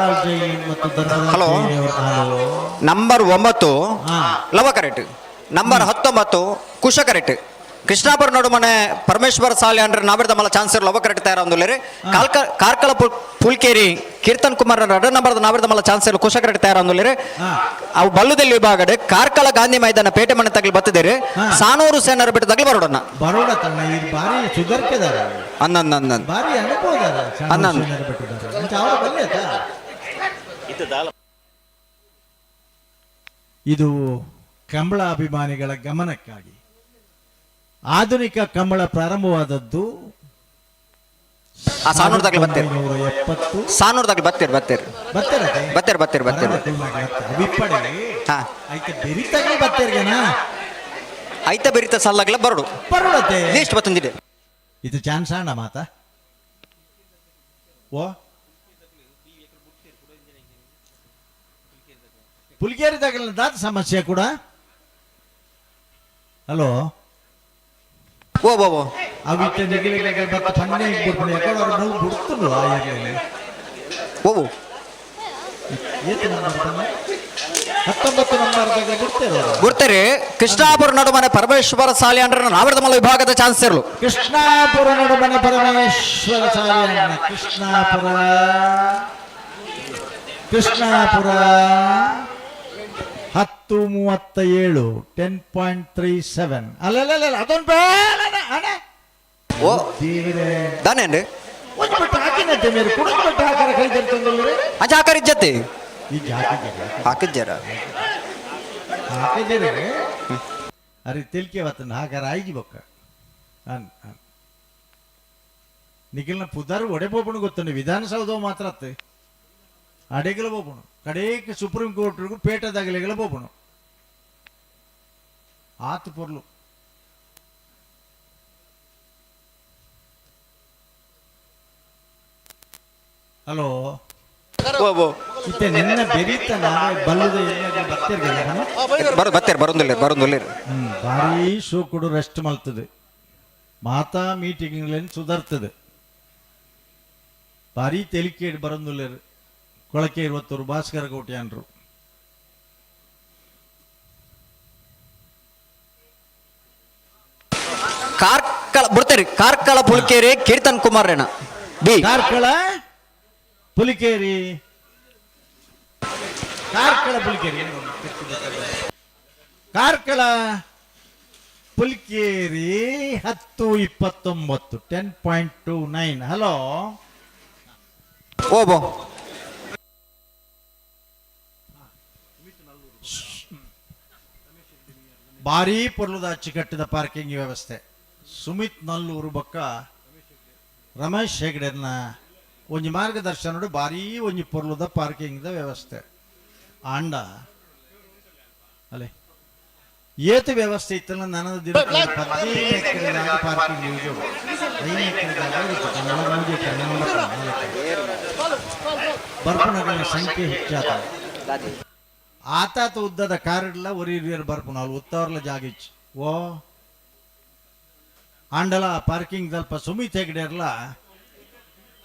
ಮತ್ತು hello number 9 Lava correct. Number 19 Kusha ಕರೆಕ್ಟ್. ಕೃಷ್ಣಾಪುರ ನಡುಮನೆ ಪರಮೇಶ್ವರ ಸಾಲೆ ಅಂದ್ರೆ ನಾವಿರ್ದ ಮಲ್ಲ ಚಾನ್ಸರ್ ಲವ ಕರೆಕ್ಟ್ ತಯಾರಂದುಲ್ಲೇರಿ. ಕಾರ್ಕಳ ಪುಲ್ಕೇರಿ ಕೀರ್ತನ್ ಕುಮಾರ್ ರಡ ನಂಬರ್ ನಾವಿರ್ದ ಮಲ್ಲ ಚಾನ್ಸರ್ ಕುಶ ಕರೆಕ್ಟ್ ತಯಾರಂದುಲ್ಲೇರಿ. ಅವು ಬಲ್ಲುದಲ್ಲಿ ವಿಭಾಗಡೆ ಕಾರ್ಕಳ ಗಾಂಧಿ ಮೈದಾನ ಪೇಟೆ ಮನೆ ತಗಲಿ ಬತ್ತಿದ್ದೇರಿ. ಸಾನೂರು ಸೇನರ ಬಿಟ್ಟು ತಗಲಿ ಬರೋಡಣ್ಣ. ಬರೋಡ ತನ್ನ ಇದು ಭಾರಿ ಸುಧಾರಿಸಿದಾರೆ. ಅನ್ನನ್ನ ಭಾರಿ ಅನುಭವದಾರ. ಅನ್ನನ್ನ ಇದು ಕಂಬಳ ಅಭಿಮಾನಿಗಳ ಗಮನಕ್ಕಾಗಿ. ಆಧುನಿಕ ಕಂಬಳ ಪ್ರಾರಂಭವಾದದ್ದು 1970. ಸಾನೂರು ತಗಲಿ ಬತ್ತೀರಿ ಬತ್ತೀರಿ ಬತ್ತೀರಿ ಬತ್ತೀರಿ ಬತ್ತೀರಿ. ಐತ ಬೆರಿತ ಸಲ್ಲಗ್ಲ ಬರಡು ಬರೋಡತ್ತೆ ಲೀಸ್ಟ್ ಬತ್ತಂದಿದೆ. ಇದು ಚಾನ್ಸ್ ಅಣ್ಣ ಮಾತಾ. ಓ ಪುಲ್ಗೇರಿ ತಗಲ ದಾತ ಸಮಸ್ಯೆ ಕೂಡ. ಹಲೋ ಓ ಓ ಓ ಅವಿತ್ತ ನಿಗಲಿಗೆ ಬತ್ತ ಪನ್ನೆ ಇಟ್ಬಿಡ್ತೀನಿ ಯಾಕಂದ್ರೆ ಅವ್ರು ನೋವು ಬಿಡ್ತರು ಆ ಏರಿಯಾದಲ್ಲಿ. ಓ ಏತು ನಂಬರ್ ತಮ್ಮ? 19 ನಂಬರ್ ತಗ ಬಿಡ್ತೇವೆ ಅವ್ರು. ಗುರ್ತಾರೆ ಕೃಷ್ಣಾಪುರ ನಡುಮನೆ ಪರಮೇಶ್ವರ ಸಾಲೆ ಅಂದ್ರೆ ನಾವಿರ್ದ ಮಲ್ಲ ವಿಭಾಗದ ಚಾನ್ಸ್ ಇರಲು. ಕೃಷ್ಣಾಪುರ ನಡುಮನೆ ಪರಮೇಶ್ವರ ಸಾಲೆ. ಕೃಷ್ಣಾಪುರ ಕೃಷ್ಣಾಪುರ 10:37 10.37. ಅಲ್ಲ ಅಲ್ಲ ಅಲ್ಲ ಅದೊಂದು ಬೇಡ ಅಣ್ಣ. ಓ ದಾನೇನ್ರಿ ಹಾಕಿನಂತೆ ಮೇರೆ ಕುಡಿದ್ಬಿಟ್ಟು ಹಾಕಾರ ಕೈ ತರ್ತಂದ್ರೆ ಅಂಚೆ ಹಾಕಾರ ಇಜ್ಜತ್ತೆ ಈಗ ಹಾಕಿದ್ದಾರೆ ಹಾಕಿದ್ದಾರ ಹಾಕಿದ್ದಾರೆ. ಅರೆ ತೆಲಿಕೆ ವತ್ತನ ಹಾಕಾರ ಆಯ್ಜಿ ಬೊಕ್ಕ ಅನ್ ಅನ್ ನಿಖಿಲ್ನ ಪುದಾರು ಒಡೆ ಬೋಪಣು ಗೊತ್ತುಂಡು ವಿಧಾನಸೌಧ ಮಾತ್ರ ಅತ್ತೆ ಅಡೆಗಲ ಬೋಪಣು ಕಡೇಕ್ ಸುಪ್ರೀಂ ಕೋರ್ಟ್ಗೂ ಪೇಟದಾಗಲೆಗಳ ಬೋಪಣು ಆತು ಪೊರ್ಲು. ಹಲೋ ಇತ್ತೆ ನಿನ್ನ ಬೆರೀತ ನಾವೇ ಬಲ್ಲದ ಬತ್ತಿರ್ಗಲ್ಲ. ಬತ್ತೀರಿ ಬರೋದಿಲ್ಲ ಬರೋದಿಲ್ಲ. ಭಾರೀ ಶೋಕುಡು ರೆಸ್ಟ್ ಮಲ್ತದೆ ಮಾತಾ ಮೀಟಿಂಗ್ಲೇನು ಸುಧಾರ್ತದೆ ಭಾರೀ ತೆಲಿಕೇಡು ಬರೋದಿಲ್ಲ. ಕೊಳಕೆ ಇರುವತ್ತವರು ಭಾಸ್ಕರ ಕೋಟ್ಯಾನ್ರು. ಕಾರ್ಕಳ ಬಿಡ್ತೇರಿ ಕಾರ್ಕಳ ಪುಲ್ಕೇರಿ ಕೀರ್ತನ್ ಕುಮಾರ್ ರೇಣ ಬಿ. ಕಾರ್ಕಳ ಪುಲಿಕೇರಿ ಕಾರ್ಕಳ ಪುಲಿಕೇರಿ ಕಾರ್ಕಳ ಪುಲಿಕೇರಿ 10:29 10.29. ಹಲೋ ಓಬೋ ಭಾರೀ ಪೊರ್ಲುದ ಅಚ್ಚುಕಟ್ಟಿದ ಪಾರ್ಕಿಂಗ್ ವ್ಯವಸ್ಥೆ. ಸುಮಿತ್ ನಲ್ಲೂರು ಬೊಕ್ಕ ರಮೇಶ್ ಹೆಗ್ಡೆರ್ನ ಒಂಜಿ ಮಾರ್ಗದರ್ಶನಡು ಭಾರೀ ಒಂಜಿ ಪೊರ್ಲುದ ಪಾರ್ಕಿಂಗ್ದ ವ್ಯವಸ್ಥೆ. ಆಂಡ ಅಲ್ಲೇ ಏತು ವ್ಯವಸ್ಥೆ ಇತ್ತಲ್ಲ ನನ್ನ ದಿನ 15 ಎಕರೆ ಪಾರ್ಕಿಂಗ್ ಯೂಸ್ 5 ಎಕರೆ ಬರ್ಪುನಗಳ ಸಂಖ್ಯೆ ಹೆಚ್ಚಾದ ಆತಾತ ಉದ್ದದ ಕಾರಿಡ್ಲ ಒರಿ ಬರ್ಪುನ ಅಲ್ಲಿ ಉತ್ತವರ್ಲ ಜಾಗ ಇಚ್ಚು. ಓ ಆಂಡಲ ಪಾರ್ಕಿಂಗ್ ದಲ್ಪ ಸುಮಿತ್ ಹೆಗ್ಡೆರ್ಲ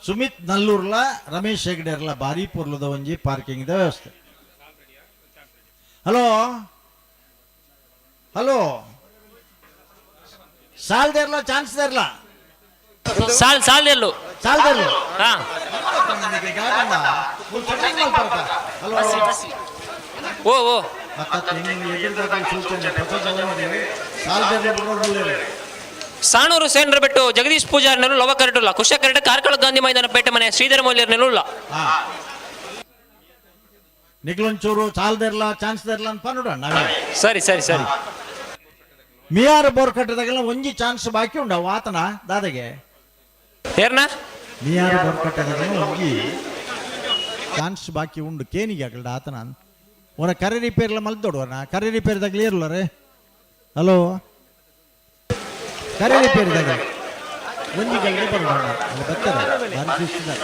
ಸುಮಿತ್ ನಲ್ಲೂರ್ಲ ರಮೇಶ್ ಹೆಗ್ಡೆರ್ಲ ಭಾರೀ ಪೊರ್ಲುದ ಒಂಜಿ ಪಾರ್ಕಿಂಗ್ the ವ್ಯವಸ್ಥೆ. ಹಲೋ ಹಲೋ ಸಾಲ್ದೇರ್ಲ ಚಾನ್ಸ್ ದೇರ್ಲ ಸಾಲ್ ಸಾಲ್ದೇರ್ಲು ಸಾಲ್ದೇರ್ಲು ಹಾ ಓ ಓ ಸಾಣೂರು ಸೇನರ ಬೆಟ್ಟು ಜಗದೀಶ್ ಪೂಜಾರಿನರು ಲವ ಕರಟುಲ್ಲ ಕುಶ ಕರಟ ಕಾರ್ಕಳ ಗಾಂಧಿ ಮೈದಾನ ಪೇಟೆ ಮನೆ ಶ್ರೀಧರ ಮೌಲ್ಯರ್ನರು ನಿಗ್ಲೊಂಚೂರು ಚಾಲ್ದಿರ್ಲ ಚಾನ್ಸ್ ದಿರ್ಲ ಅಂತ ಪನ್ನುಡ. ಸರಿ ಸರಿ ಸರಿ. ಮಿಯಾರ ಬೋರ್ ಕಟ್ಟದಾಗೆಲ್ಲ ಒಂಜಿ ಚಾನ್ಸ್ ಬಾಕಿ ಉಂಡ ಆತನ ದಾದಗೆ. ಏರ್ನ? ಮಿಯಾರ ಬೋರ್ ಕಟ್ಟದಾಗೆಲ್ಲ ಒಂಜಿ ಚಾನ್ಸ್ ಬಾಕಿ ಉಂಡು ಕೇನಿಗೆ ಆಗಲ್ಡ ಆತನ. ಒರ ಕರೆ ರಿಪೇರ್ಲ ಮಲ್ದೊಡುವನ ಕರೆ ರಿಪೇರ್ ದಾಗಲಿ ಇರ್ಲರೆ. ಹಲೋ, ಕರೆ ರಿಪೇರ್ ದಾಗ ಒಂಜಿ ಗಲ್ಲೆ ಬರೋಣ ಅಲ್ಲಿ ಬರ್ತಾರೆ ಭಾರಿ ಶಿಸ್ತಿದ್ದಾರೆ.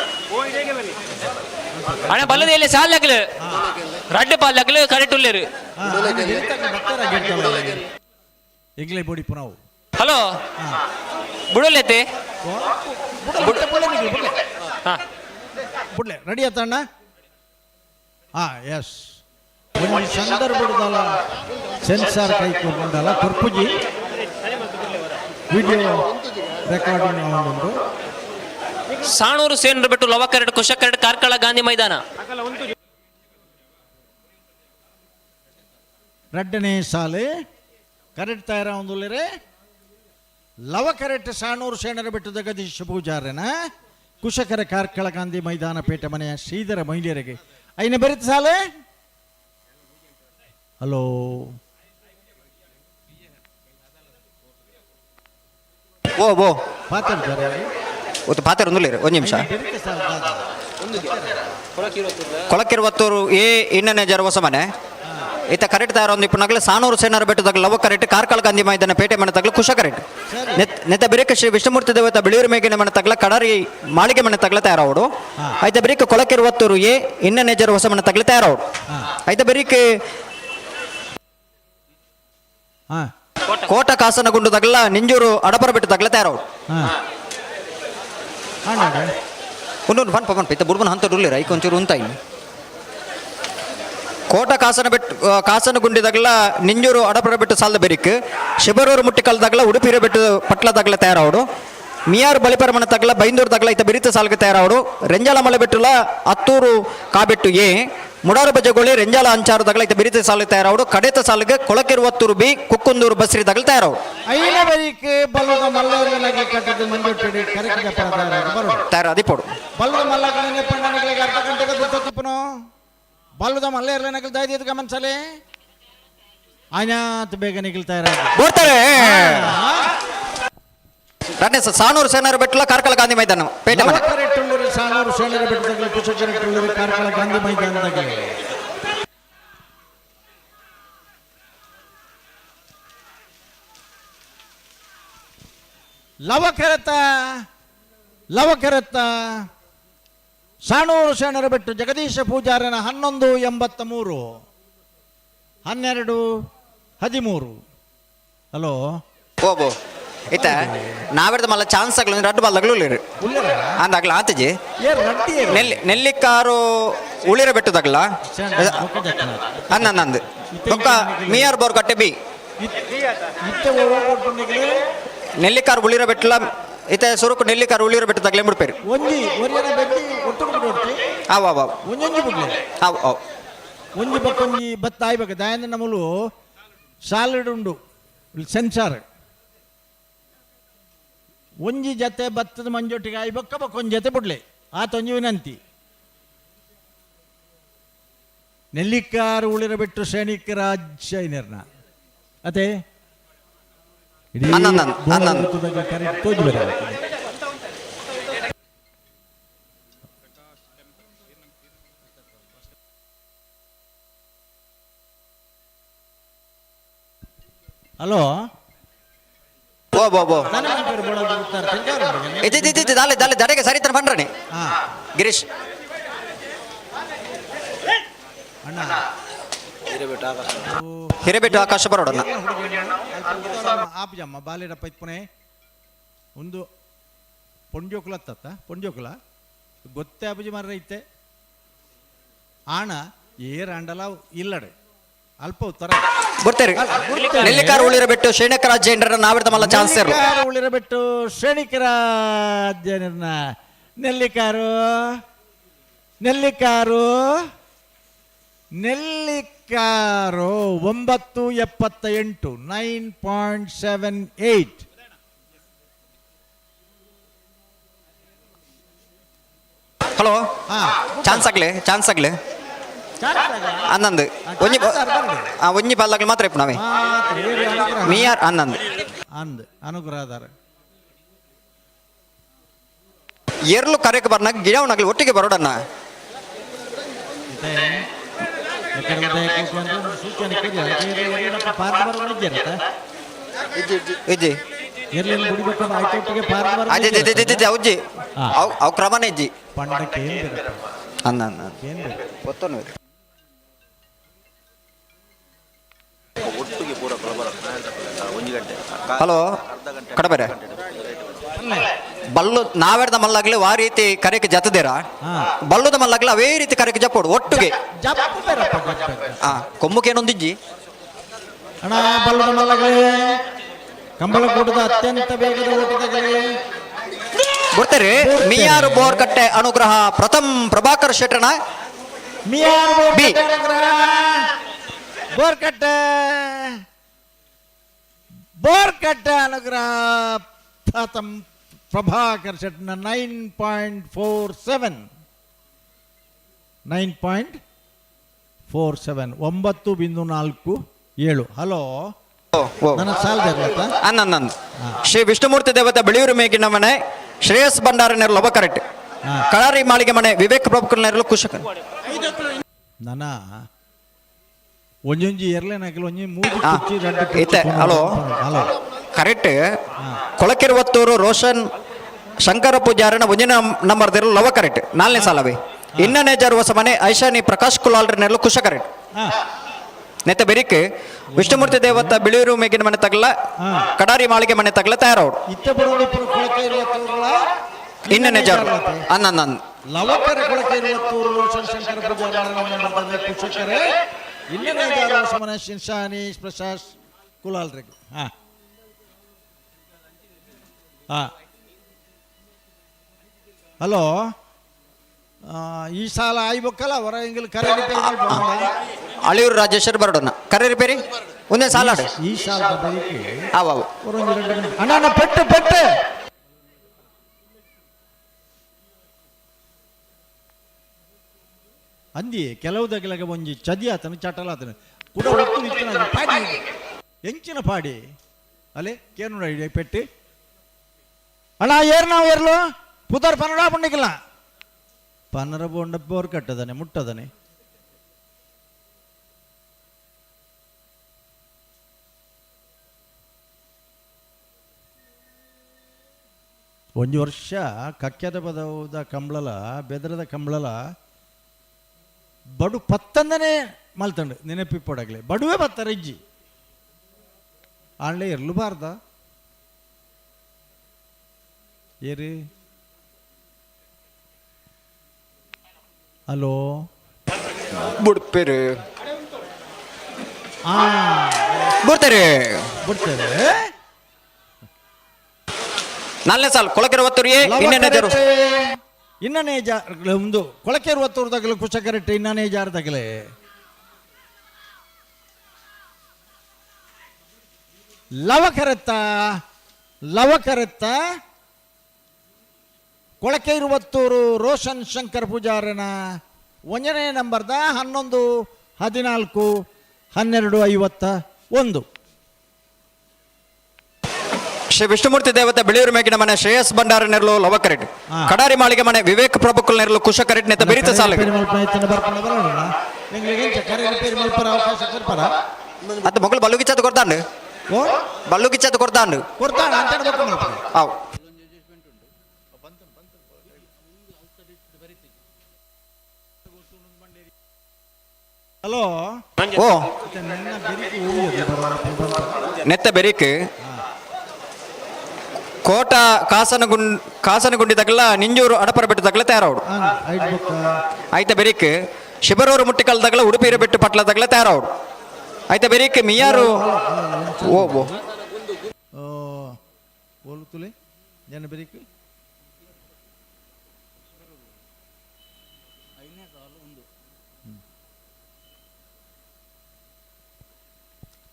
ಅಣ್ಣ ಬಲ್ಲದ ಎಲ್ಲಿ ಸಾಲ್ ಹಾಕ್ಲು ರಡ್ಡು ಪಾಲ್ ಹಾಕ್ಲು ಕರೆಕ್ಟ್ ಉಲ್ಲೇರು. ಈಗಲೇ ಬೋಡಿ ಪುನಃ. ಹಲೋ, ಬುಡಲೇತೆ. ಬುಡ್ಲೆ ರೆಡಿ ಆತಣ್ಣ? ಹಾ ಎಸ್. ಒಂದು ಸಂದರ್ಭದಲ್ಲ ಸೆನ್ಸಾರ್ ಕೈ ಕೊಂಡಲ್ಲ ಕೊರ್ಪುಜಿ ವಿಡಿಯೋ ರೆಕಾರ್ಡಿಂಗ್ ಒಂದು. ಸಾಣೂರು ಸೇನರು ಬಿಟ್ಟು ಲವ ಕರಡು ಕುಶ ಕರಡು ಕಾರ್ಕಳ ಗಾಂಧಿ ಮೈದಾನ. ರಡ್ಡನೇ ಸಾಲೆ ಕರೆಕ್ಟ್ ತಯಾರ ಒಂದುಲ್ಲೇರೆ ಲವ ಕರೆಕ್ಟ್ ಸಾಣೂರು ಸೇನರ ಬಿಟ್ಟು ಜಗದೀಶ್ ಪೂಜಾರನ ಕುಶಕರ ಕಾರ್ಕಳ ಗಾಂಧಿ ಮೈದಾನ ಪೇಟೆ ಮನೆಯ ಶ್ರೀಧರ ಮಹಿಳೆಯರಿಗೆ ಐನ ಬರೀತ ಸಾಲೆ. ಹಲೋ, ಓ ಓ ಪಾತಾಡ್ತಾರೆ. ಒತ್ತು ಪಾತೆರ ಒಂದುಲ್ಲೇರು ಒಂದು ನಿಮಿಷ. ಕೊಳಕಿರುವತ್ತೂರು ಎ ಇನ್ನನೇ ಜರ ಹೊಸ ಮನೆ ಇತ್ತ ಕರೆಕ್ಟ್ ತಯಾರ ಒಂದು ಇಪ್ಪನಾಗಲೇ ಸಾನೂರು ಸೇನರ ಬೆಟ್ಟದಾಗ ಲವ ಕರೆಕ್ಟ್ ಕಾರ್ಕಳ ಗಾಂಧಿ ಮೈದಾನ ಪೇಟೆ ಮನೆ ತಗಲ ಕುಶ ಕರೆಕ್ಟ್ ನೆತ್ತ ಬಿರೇಕ ಶ್ರೀ ವಿಷ್ಣುಮೂರ್ತಿ ದೇವತ ಬಿಳಿಯೂರು ಮೇಗಿನ ಮನೆ ತಗಲ ಕಡರಿ ಮಾಳಿಗೆ ಮನೆ ತಗಲ ತಯಾರಾವಡು. ಆಯ್ತ ಬಿರಿಕ ಕೊಳಕಿರುವತ್ತೂರು ಎ ಇನ್ನನೇ ಜರ ಹೊಸ ಮನೆ ತಗಲ ತಯಾರಾವಡು. ಆಯ್ತ ಬಿರಿಕ ಕೋಟ ಕಾಸನಗುಂಡು ತಗಲ ನಿಂಜೂರು ಅಡಪರ ಬಿಟ್ಟು ತಗಲ ತಯಾರಾವಡು. ಉಂಡು ಪನ್ಪ ಪನ್ಪ ಇತ್ತ ಬುಡ್ಬನ ಹಂತ ಡುಲ್ಲಿರ ಐಕ್ ಒಂಚೂರು ಉಂತಾಯಿನಿ. ಕೋಟ ಕಾಸನ ಬೆಟ್ಟು ಕಾಸನ ಗುಂಡಿದಾಗಲ ನಿಂಜೂರು ಅಡಪರ ಬೆಟ್ಟು ಸಾಲದ ಬೆರಿಕ್ ಶಿಬರೂರು ಮುಟ್ಟಿಕಲ್ದಾಗಲ ಉಡುಪಿರ ಬೆಟ್ಟು ಪಟ್ಲ ತಗಲ ತಯಾರಾವಡು. ಮಿಯಾರು ಬಲಿಪರಮಣ ತಗಲ ಬೈಂದೂರು ತಗಲ ಇತ್ತ ಬಿರಿತ ಸಾಲಕ್ಕೆ ತಯಾರಾವಡು. ರೆಂಜಾಲ ಮಲೆ ಬೆಟ್ಟುಲ ಅತ್ತೂರು ಕಾಬೆಟ್ಟು ಎ ಮುಡಾರು ಬಜಗೋಳಿ ರೆಂಜಾಲ ಅಂಚಾರು ತಗಲ ಇತ್ತ ಬಿರಿತ ಸಾಲಕ್ಕೆ ತಯಾರಾವಡು. ಕಡೆತ ಸಾಲಿಗೆ ಕೊಳಕಿರುವತ್ತೂರು ಬಿ ಕುಕ್ಕುಂದೂರು ಬಸ್ರಿ ತಗಲ ತಯಾರಾವಡು. ಐನ ಬರೀಕ್ ಬಲ್ಲದ ಮಲ್ಲರಿಗೆ ಕಟ್ಟದ ಮಂಜೊಟ್ಟಡಿ ಕರೆಕ್ಟ್ ಬರೋದು ತಯಾರ ಅದಿಪೋಡು. ಬಲ್ಲದ ಮಲ್ಲಗಳನ್ನೇ ಪಣ್ಣನಿಗಳಿಗೆ ಅರ್ಧ ಗಂಟೆಗೆ ದುಡ್ಡು ಬಲ್ಲದ ಮಲ್ಲೇರ್ಲನಗಲ್ ದಾಯ್ದಿದ್ದು ಗಮನಿಸಲೆ ಆಯ್ನಾತ್ ಬೇಗ ನಿಗಲ್ತಾ. ಬರ್ತಾರೆ ರನ್ನೆ ಸಾನೂರು ಸೇನರ ಬೆಟ್ಟಲ ಕಾರ್ಕಳ ಗಾಂಧಿ ಮೈದಾನ ಪೇಟೆ ಮನೆ. ಸಾನೂರು ಸೇನರ ಬೆಟ್ಟದಾಗಲೇ ಕುಶಕರೆಟ್ಟುಳ್ಳೂರು ಕಾರ್ಕಳ ಗಾಂಧಿ ಮೈದಾನದಾಗಲೇ. ಲವಕರತ ಲವಕರತ ಸಾಣೂರು ಶರಣರ ಬೆಟ್ಟು ಜಗದೀಶ ಪೂಜಾರನ 11:83 12:13. ಹಲೋ, ಓಬೋ ಇತ್ತ ನಾವೆಡ್ದ ಮಲ್ಲ ಚಾನ್ಸ್ ಆಗಲು ರಡ್ಡು ಬಾಲ್ ಉಳ್ಳಿರಿ ಅಂದಾಗ್ಲ ಆತಜಿ ನೆಲ್ಲಿಕಾರು ಉಳಿರ ಬೆಟ್ಟದಾಗಲ ಅನ್ನಂದು ಬೊಕ್ಕ ಮಿಯಾರ್ ಬೋರ್ ಕಟ್ಟೆ ಬಿ ನೆಲ್ಲಿಕಾರು ಉಳಿರ ಬೆಟ್ಟಲ ಇತ್ತೆ ಸುರುಕು ನೆಲ್ಲಿಕಾರು ಉಳಿರ ಬೆಟ್ಟ ತಗಲೆ ಮುಡ್ಪೇರಿ. ಒಂಜಿ ಒರಿಯನ ಬೆಟ್ಟಿ ಒಟ್ಟು ಬಿಡ್ತಿ. ಆವ್ ಆವ್ ಆವ್ ಒಂಜೊಂಜಿ ಬಿಡ್ಲೆ. ಆವ್ ಆವ್ ಒಂಜಿ ಬಕ್ಕೊಂಜಿ ಬತ್ತ ಆಯ್ಬೇಕು. ದಯಾಂದ ನಮ್ಮಲು ಸಾಲಿಡ್ ಉಂಡು ಸೆನ್ಸಾರ್ ಒಂಜಿ ಜತೆ ಭತ್ತದ ಮಂಜೊಟ್ಟಿಗೆ ಆಯ್ಬಕ್ಕ ಬಕ್ಕೊಂಜಿ ಜತೆ ಬಿಡ್ಲೆ ಆತೊಂಜಿ ವಿನಂತಿ. ನೆಲ್ಲಿಕಾರು ಉಳಿರ ಬಿಟ್ಟು ಶ್ರೇಣಿಕ ರಾಜ್ಯ ಇನೇರ್ನ ಅದೇ ಹಲೋ, ಓ ಬೋ ಬೋ ಇದ್ದಿದ್ದು ದಾಲೆ ದಾಲೆ ದಡೆಗೆ ಸರಿ ತರ ಬನ್ರಣಿ ಗಿರೀಶ್. ಹಿರೇಬೆಟ್ಟು ಆಕಾಶ ಬರೋಡನ್ನ ಆಪಜಮ್ಮ ಬಾಲಿಡಪ್ಪ ಇತ್ಪುನೆ ಒಂದು ಪೊಂಜೋಕುಲ ತತ್ತ ಪೊಂಜೋಕುಲ ಗೊತ್ತೇ ಅಬುಜಿ ಮರ್ರ ಇತ್ತೆ ಆಣ ಏರಾಂಡಲ ಇಲ್ಲಡೆ ಅಲ್ಪ ಉತ್ತರ ಬರ್ತಾರೆ. ನೆಲ್ಲಿಕಾರು ಉಳಿರ ಬೆಟ್ಟು ಶ್ರೇಣಿಕರ ಜೈನರ ನಾವಿರ್ದ ಮಲ್ಲ ಚಾನ್ಸ್ ಇರು. ನೆಲ್ಲಿಕಾರು ಉಳಿರ ಬೆಟ್ಟು ಶ್ರೇಣಿಕರ ಜೈನರನ್ನ ನೆಲ್ಲಿಕಾರು. ನೆಲ್ಲಿಕಾರು ನೆಲ್ಲಿಕಾರು 9.78, 9.78. ಹಲೋ, ಚಾನ್ಸ್ ಆಗ್ಲಿ, ಚಾನ್ಸ್ ಆಗ್ಲಿ. ಅನ್ನಂದು ಒಂಜಿ, ಒಂಜಿ ಪಲ್ಲಾಗ್ಲಿ ಮಾತ್ರ ಇಪ್ಪು ನಾವೇ ಮೀಯಾರ್ ಅನ್ನಂದು. ಅಂದ್ ಅನುಗ್ರಹದಾರ. ಎರ್ಲು ಕರೆಕ್ ಬರ್ನಾಗ ಗಿಡವನಾಗ್ಲಿ ಒಟ್ಟಿಗೆ ಬರೋಡಣ್ಣ. ಇಜ್ಜಿ ಅಜ್ಜಿ ಅಜ್ಜಿ ಅವು ಅವು ಕ್ರಮನೇ ಇಜ್ಜಿ. ಅನ್ನ ಅನ್ನ ಒತ್ತೊನ್ನು. ಹಲೋ, ಕಡಬೇರೆ ಬಲ್ಲು ನಾವೆಡ್ದ ಮಲ್ಲಾಗ್ಲಿ ಆ ರೀತಿ ಕರೆಕ್ ಜತದಿರ, ಬಲ್ಲುದ ಮಲ್ಲಾಗ್ಲಿ ಅವೇ ರೀತಿ ಕರೆಕ್ ಜಪ್ಪೋಡು ಒಟ್ಟಿಗೆ. ಕೊಮ್ಮುಕೇನೊಂದಿಜ್ಜಿ ಅಣ್ಣ. ಬಲ್ಲದ ಮಲ್ಲಗಳೇ, ಕಂಬಳಕೂಟದ ಅತ್ಯಂತ ವೇಗದ ಓಟದಗಳೇ. ಬರ್ತಾರೆ. ಮಿಯಾರು ಬೋರ್ಕಟ್ಟೆ ಅನುಗ್ರಹ ಪ್ರಥಮ್ ಪ್ರಭಾಕರ್ ಶೆಟ್ಟಣ. ಮಿಯಾರು ಬಿ. ಬೋರ್ಕಟ್ಟೆ, ಬೋರ್ಕಟ್ಟೆ ಅನುಗ್ರಹ ಪ್ರಥಮ್ ಪ್ರಭಾಕರ್ ಶೆಟ್ಟಣ 9.47, 9.47, 9.47. ಹಲೋ, ನನ್ನ ಸಾಲದ. ಅನ್ನಂದ್ ಶ್ರೀ ವಿಷ್ಣುಮೂರ್ತಿ ದೇವತೆ ಬೆಳೆಯೂರು ಮೇಗಿನ ಮನೆ ಶ್ರೇಯಸ್ ಭಂಡಾರ ನೆರಳು ಲವ ಕರೆಕ್ಟ್. ಕಳಾರಿ ಮಾಳಿಗೆ ಮನೆ ವಿವೇಕ್ ಪ್ರಭು ನೆರಳು ಕುಶಕ. ನನ್ನ ಒಂಜೊಂಜಿ ಎರ್ಲೆನಾಕಲ್ ಒಂಜಿ ಮೂಜಿ ಕುರ್ಚಿ ರಡ್ಡ್ ಕುರ್ಚಿ. ಇತ್ತೆ ಹಲೋ. ಹಲೋ. ಕರೆಕ್ಟ್. ಕೊಳಕಿರುವತ್ತೂರು ರೋಷನ್ ಶಂಕರ ಪೂಜಾರನ ಒಂಜಿನ ನಂಬರ್ ದಿರಲು ಲವ ಕರೆಕ್ಟ್, ನಾಲ್ನೇ ಸಾಲವೇ. ಇನ್ನನೇ ಜರುವಸ ಮನೆ ಐಶಾನಿ ಪ್ರಕಾಶ್ ಕುಲಾಲ್ರ ನೆರಳು ಕುಶ ಕರೆಕ್ಟ್. ನೆತ್ತ ಬೆರಿಕ್ ವಿಷ್ಣುಮೂರ್ತಿ ದೇವತ ಬಿಳಿಯೂರು ಮೇಗಿನ ಮನೆ ತಗಲ ಕಡಾರಿ ಮಾಳಿಗೆ ಮನೆ ತಗಲ ತಯಾರವ್ರು. ಇತ್ತೆ ಬರೋಣ ಕೊಳಕೆ ಇರುವತ್ತೂರುಗಳ ಇನ್ನನೇ ಜಾರು ಅನ್ನ ಲವಕರ ಕೊಳಕೆ ಇರುವತ್ತೂರು ರೋಷನ್ ಶಂಕರ ಪೂಜಾರ ಕುಶಕರೇ ಇನ್ನನೇ ಜಾರು ಸಮನ ಶಿನ್ಶಾನಿ ಪ್ರಕಾಶ್ ಕುಲಾಲ್ರಿಗೆ. ಹಾ ಹಾ ಹಲೋ, ಈ ಸಾಲ ಆಯ್ಬೇಕಲ್ಲ ಹೊರ ಹಿಂಗಲ್ ಕರೆ. ಅಳಿಯೂರು ರಾಜೇಶ್ವರ ಬರೋಣ ಕರೆ ರಿಪೇರಿ ಒಂದೇ ಸಾಲ. ಈ ಸಾಲ ಬರೀಕೆ. ಅವ ಅಣ್ಣ ಅಣ್ಣ, ಪೆಟ್ಟು ಪೆಟ್ಟು. ಅಂದಿ ಕೆಲವು ದಗಲಗ ಒಂಜಿ ಚದಿ ಆತನ ಚಟಲ ಆತನ ಕುಡ ಒತ್ತು ನಿತ್ತಿನ ಪಾಡಿ ಎಂಚಿನ ಪಾಡಿ ಅಲೆ ಕೇನು ಐಡಿಯಾ ಪೆಟ್ಟಿ. ಅಣ್ಣ, ಏರ್ ನಾವು ಏರ್ಲು ಪುದರ್ ಪನ್ನಡ ಪುಣ್ಣಿಕಲ್ಲ ಪನ್ನರ ಬೋಂಡ ಬೋರ್ ಕಟ್ಟದಾನೆ ಮುಟ್ಟದಾನೆ. ಒಂಜಿ ವರ್ಷ ಕಕ್ಕೆದ ಪದವುದ ಕಂಬ್ಳಲ ಬೆದರದ ಕಂಬ್ಳಲ ಬಡು ಪತ್ತಂದನೆ ಮಲ್ತಂಡು ನೆನಪಿಪ್ಪೊಡಗ್ಲೆ ಬಡುವೆ ಬತ್ತಾರೆ ಇಜ್ಜಿ ಆಣ್ಲೆ ಇರ್ಲುಬಾರ್ದ ಏರಿ. ಹಲೋ. ಬುಡ್ಪೇರು ಬರ್ತಾರೆ. ಬಿಡ್ತಾರೆ. ನಾಲ್ನೇ ಸಾಲು ಕೊಳಕೆರೆ ಒತ್ತೂರು ಎ ಇನ್ನೇನೆ ಜರು. ಇನ್ನನೇ ಜಾ ಒಂದು ಕೊಳಕೆರು ಒತ್ತೂರು ತಗಲು ಕುಶಕರೆಟ್ಟೆ ಇನ್ನನೇ ಜಾರ್ ತಗಲೆ. ಲವಕರೆತ್ತ ಲವಕರೆತ್ತ ಕೊಳಕೆರುವತ್ತೂರು ರೋಷನ್ ಶಂಕರ್ ಪೂಜಾರನ ಒಂದನೇ ನಂಬರ್ದ 11 14 12 51. ಶ್ರೀ ವಿಷ್ಣುಮೂರ್ತಿ ದೇವತೆ ಬಿಳಿಯೂರು ಮೇಗಿನ ಮನೆ ಶ್ರೇಯಸ್ ಭಂಡಾರ ನೆರಳು ಲವಕರೆಟ್. ಕಡಾರಿ ಮಾಳಿಗೆ ಮನೆ ವಿವೇಕ್ ಪ್ರಭುಕುಲ್ ನೆರಳು ಕುಶಕರೆಟ್ ನೆತ್ತ ಬೆರಿತ ಸಾಲು. ಅದು ಮಗಳು ಬಲ್ಲುಗಿಚ್ಚದು ಕೊಡ್ತಾಂಡು, ಬಲ್ಲುಗಿಚ್ಚದು ಕೊಡ್ತಾಂಡು. ಅವು ಹಲೋ. ಓ ನೆತ್ತ ಬೆರಿಕ್ ಕೋಟ ಕಾಸನಗುಂಡ್ ಕಾಸನಗುಂಡಿ ತಗಲ ನಿಂಜೂರು ಅಡಪರ ಬೆಟ್ಟು ತಗಲ ತಯಾರವಡು. ಆಯ್ತ ಬೆರಿಕ್ ಶಿಬರೂರು ಮುಟ್ಟಿಕಲ್ ತಗಲ ಉಡುಪಿರ ಬೆಟ್ಟು ಪಟ್ಲ ತಗಲ ತಯಾರವಡು. ಆಯ್ತ ಬೆರಿಕ್ ಮಿಯಾರು ಓ ಓ ಓಲುತುಲೆ ಜನ ಬೆರಿಕ್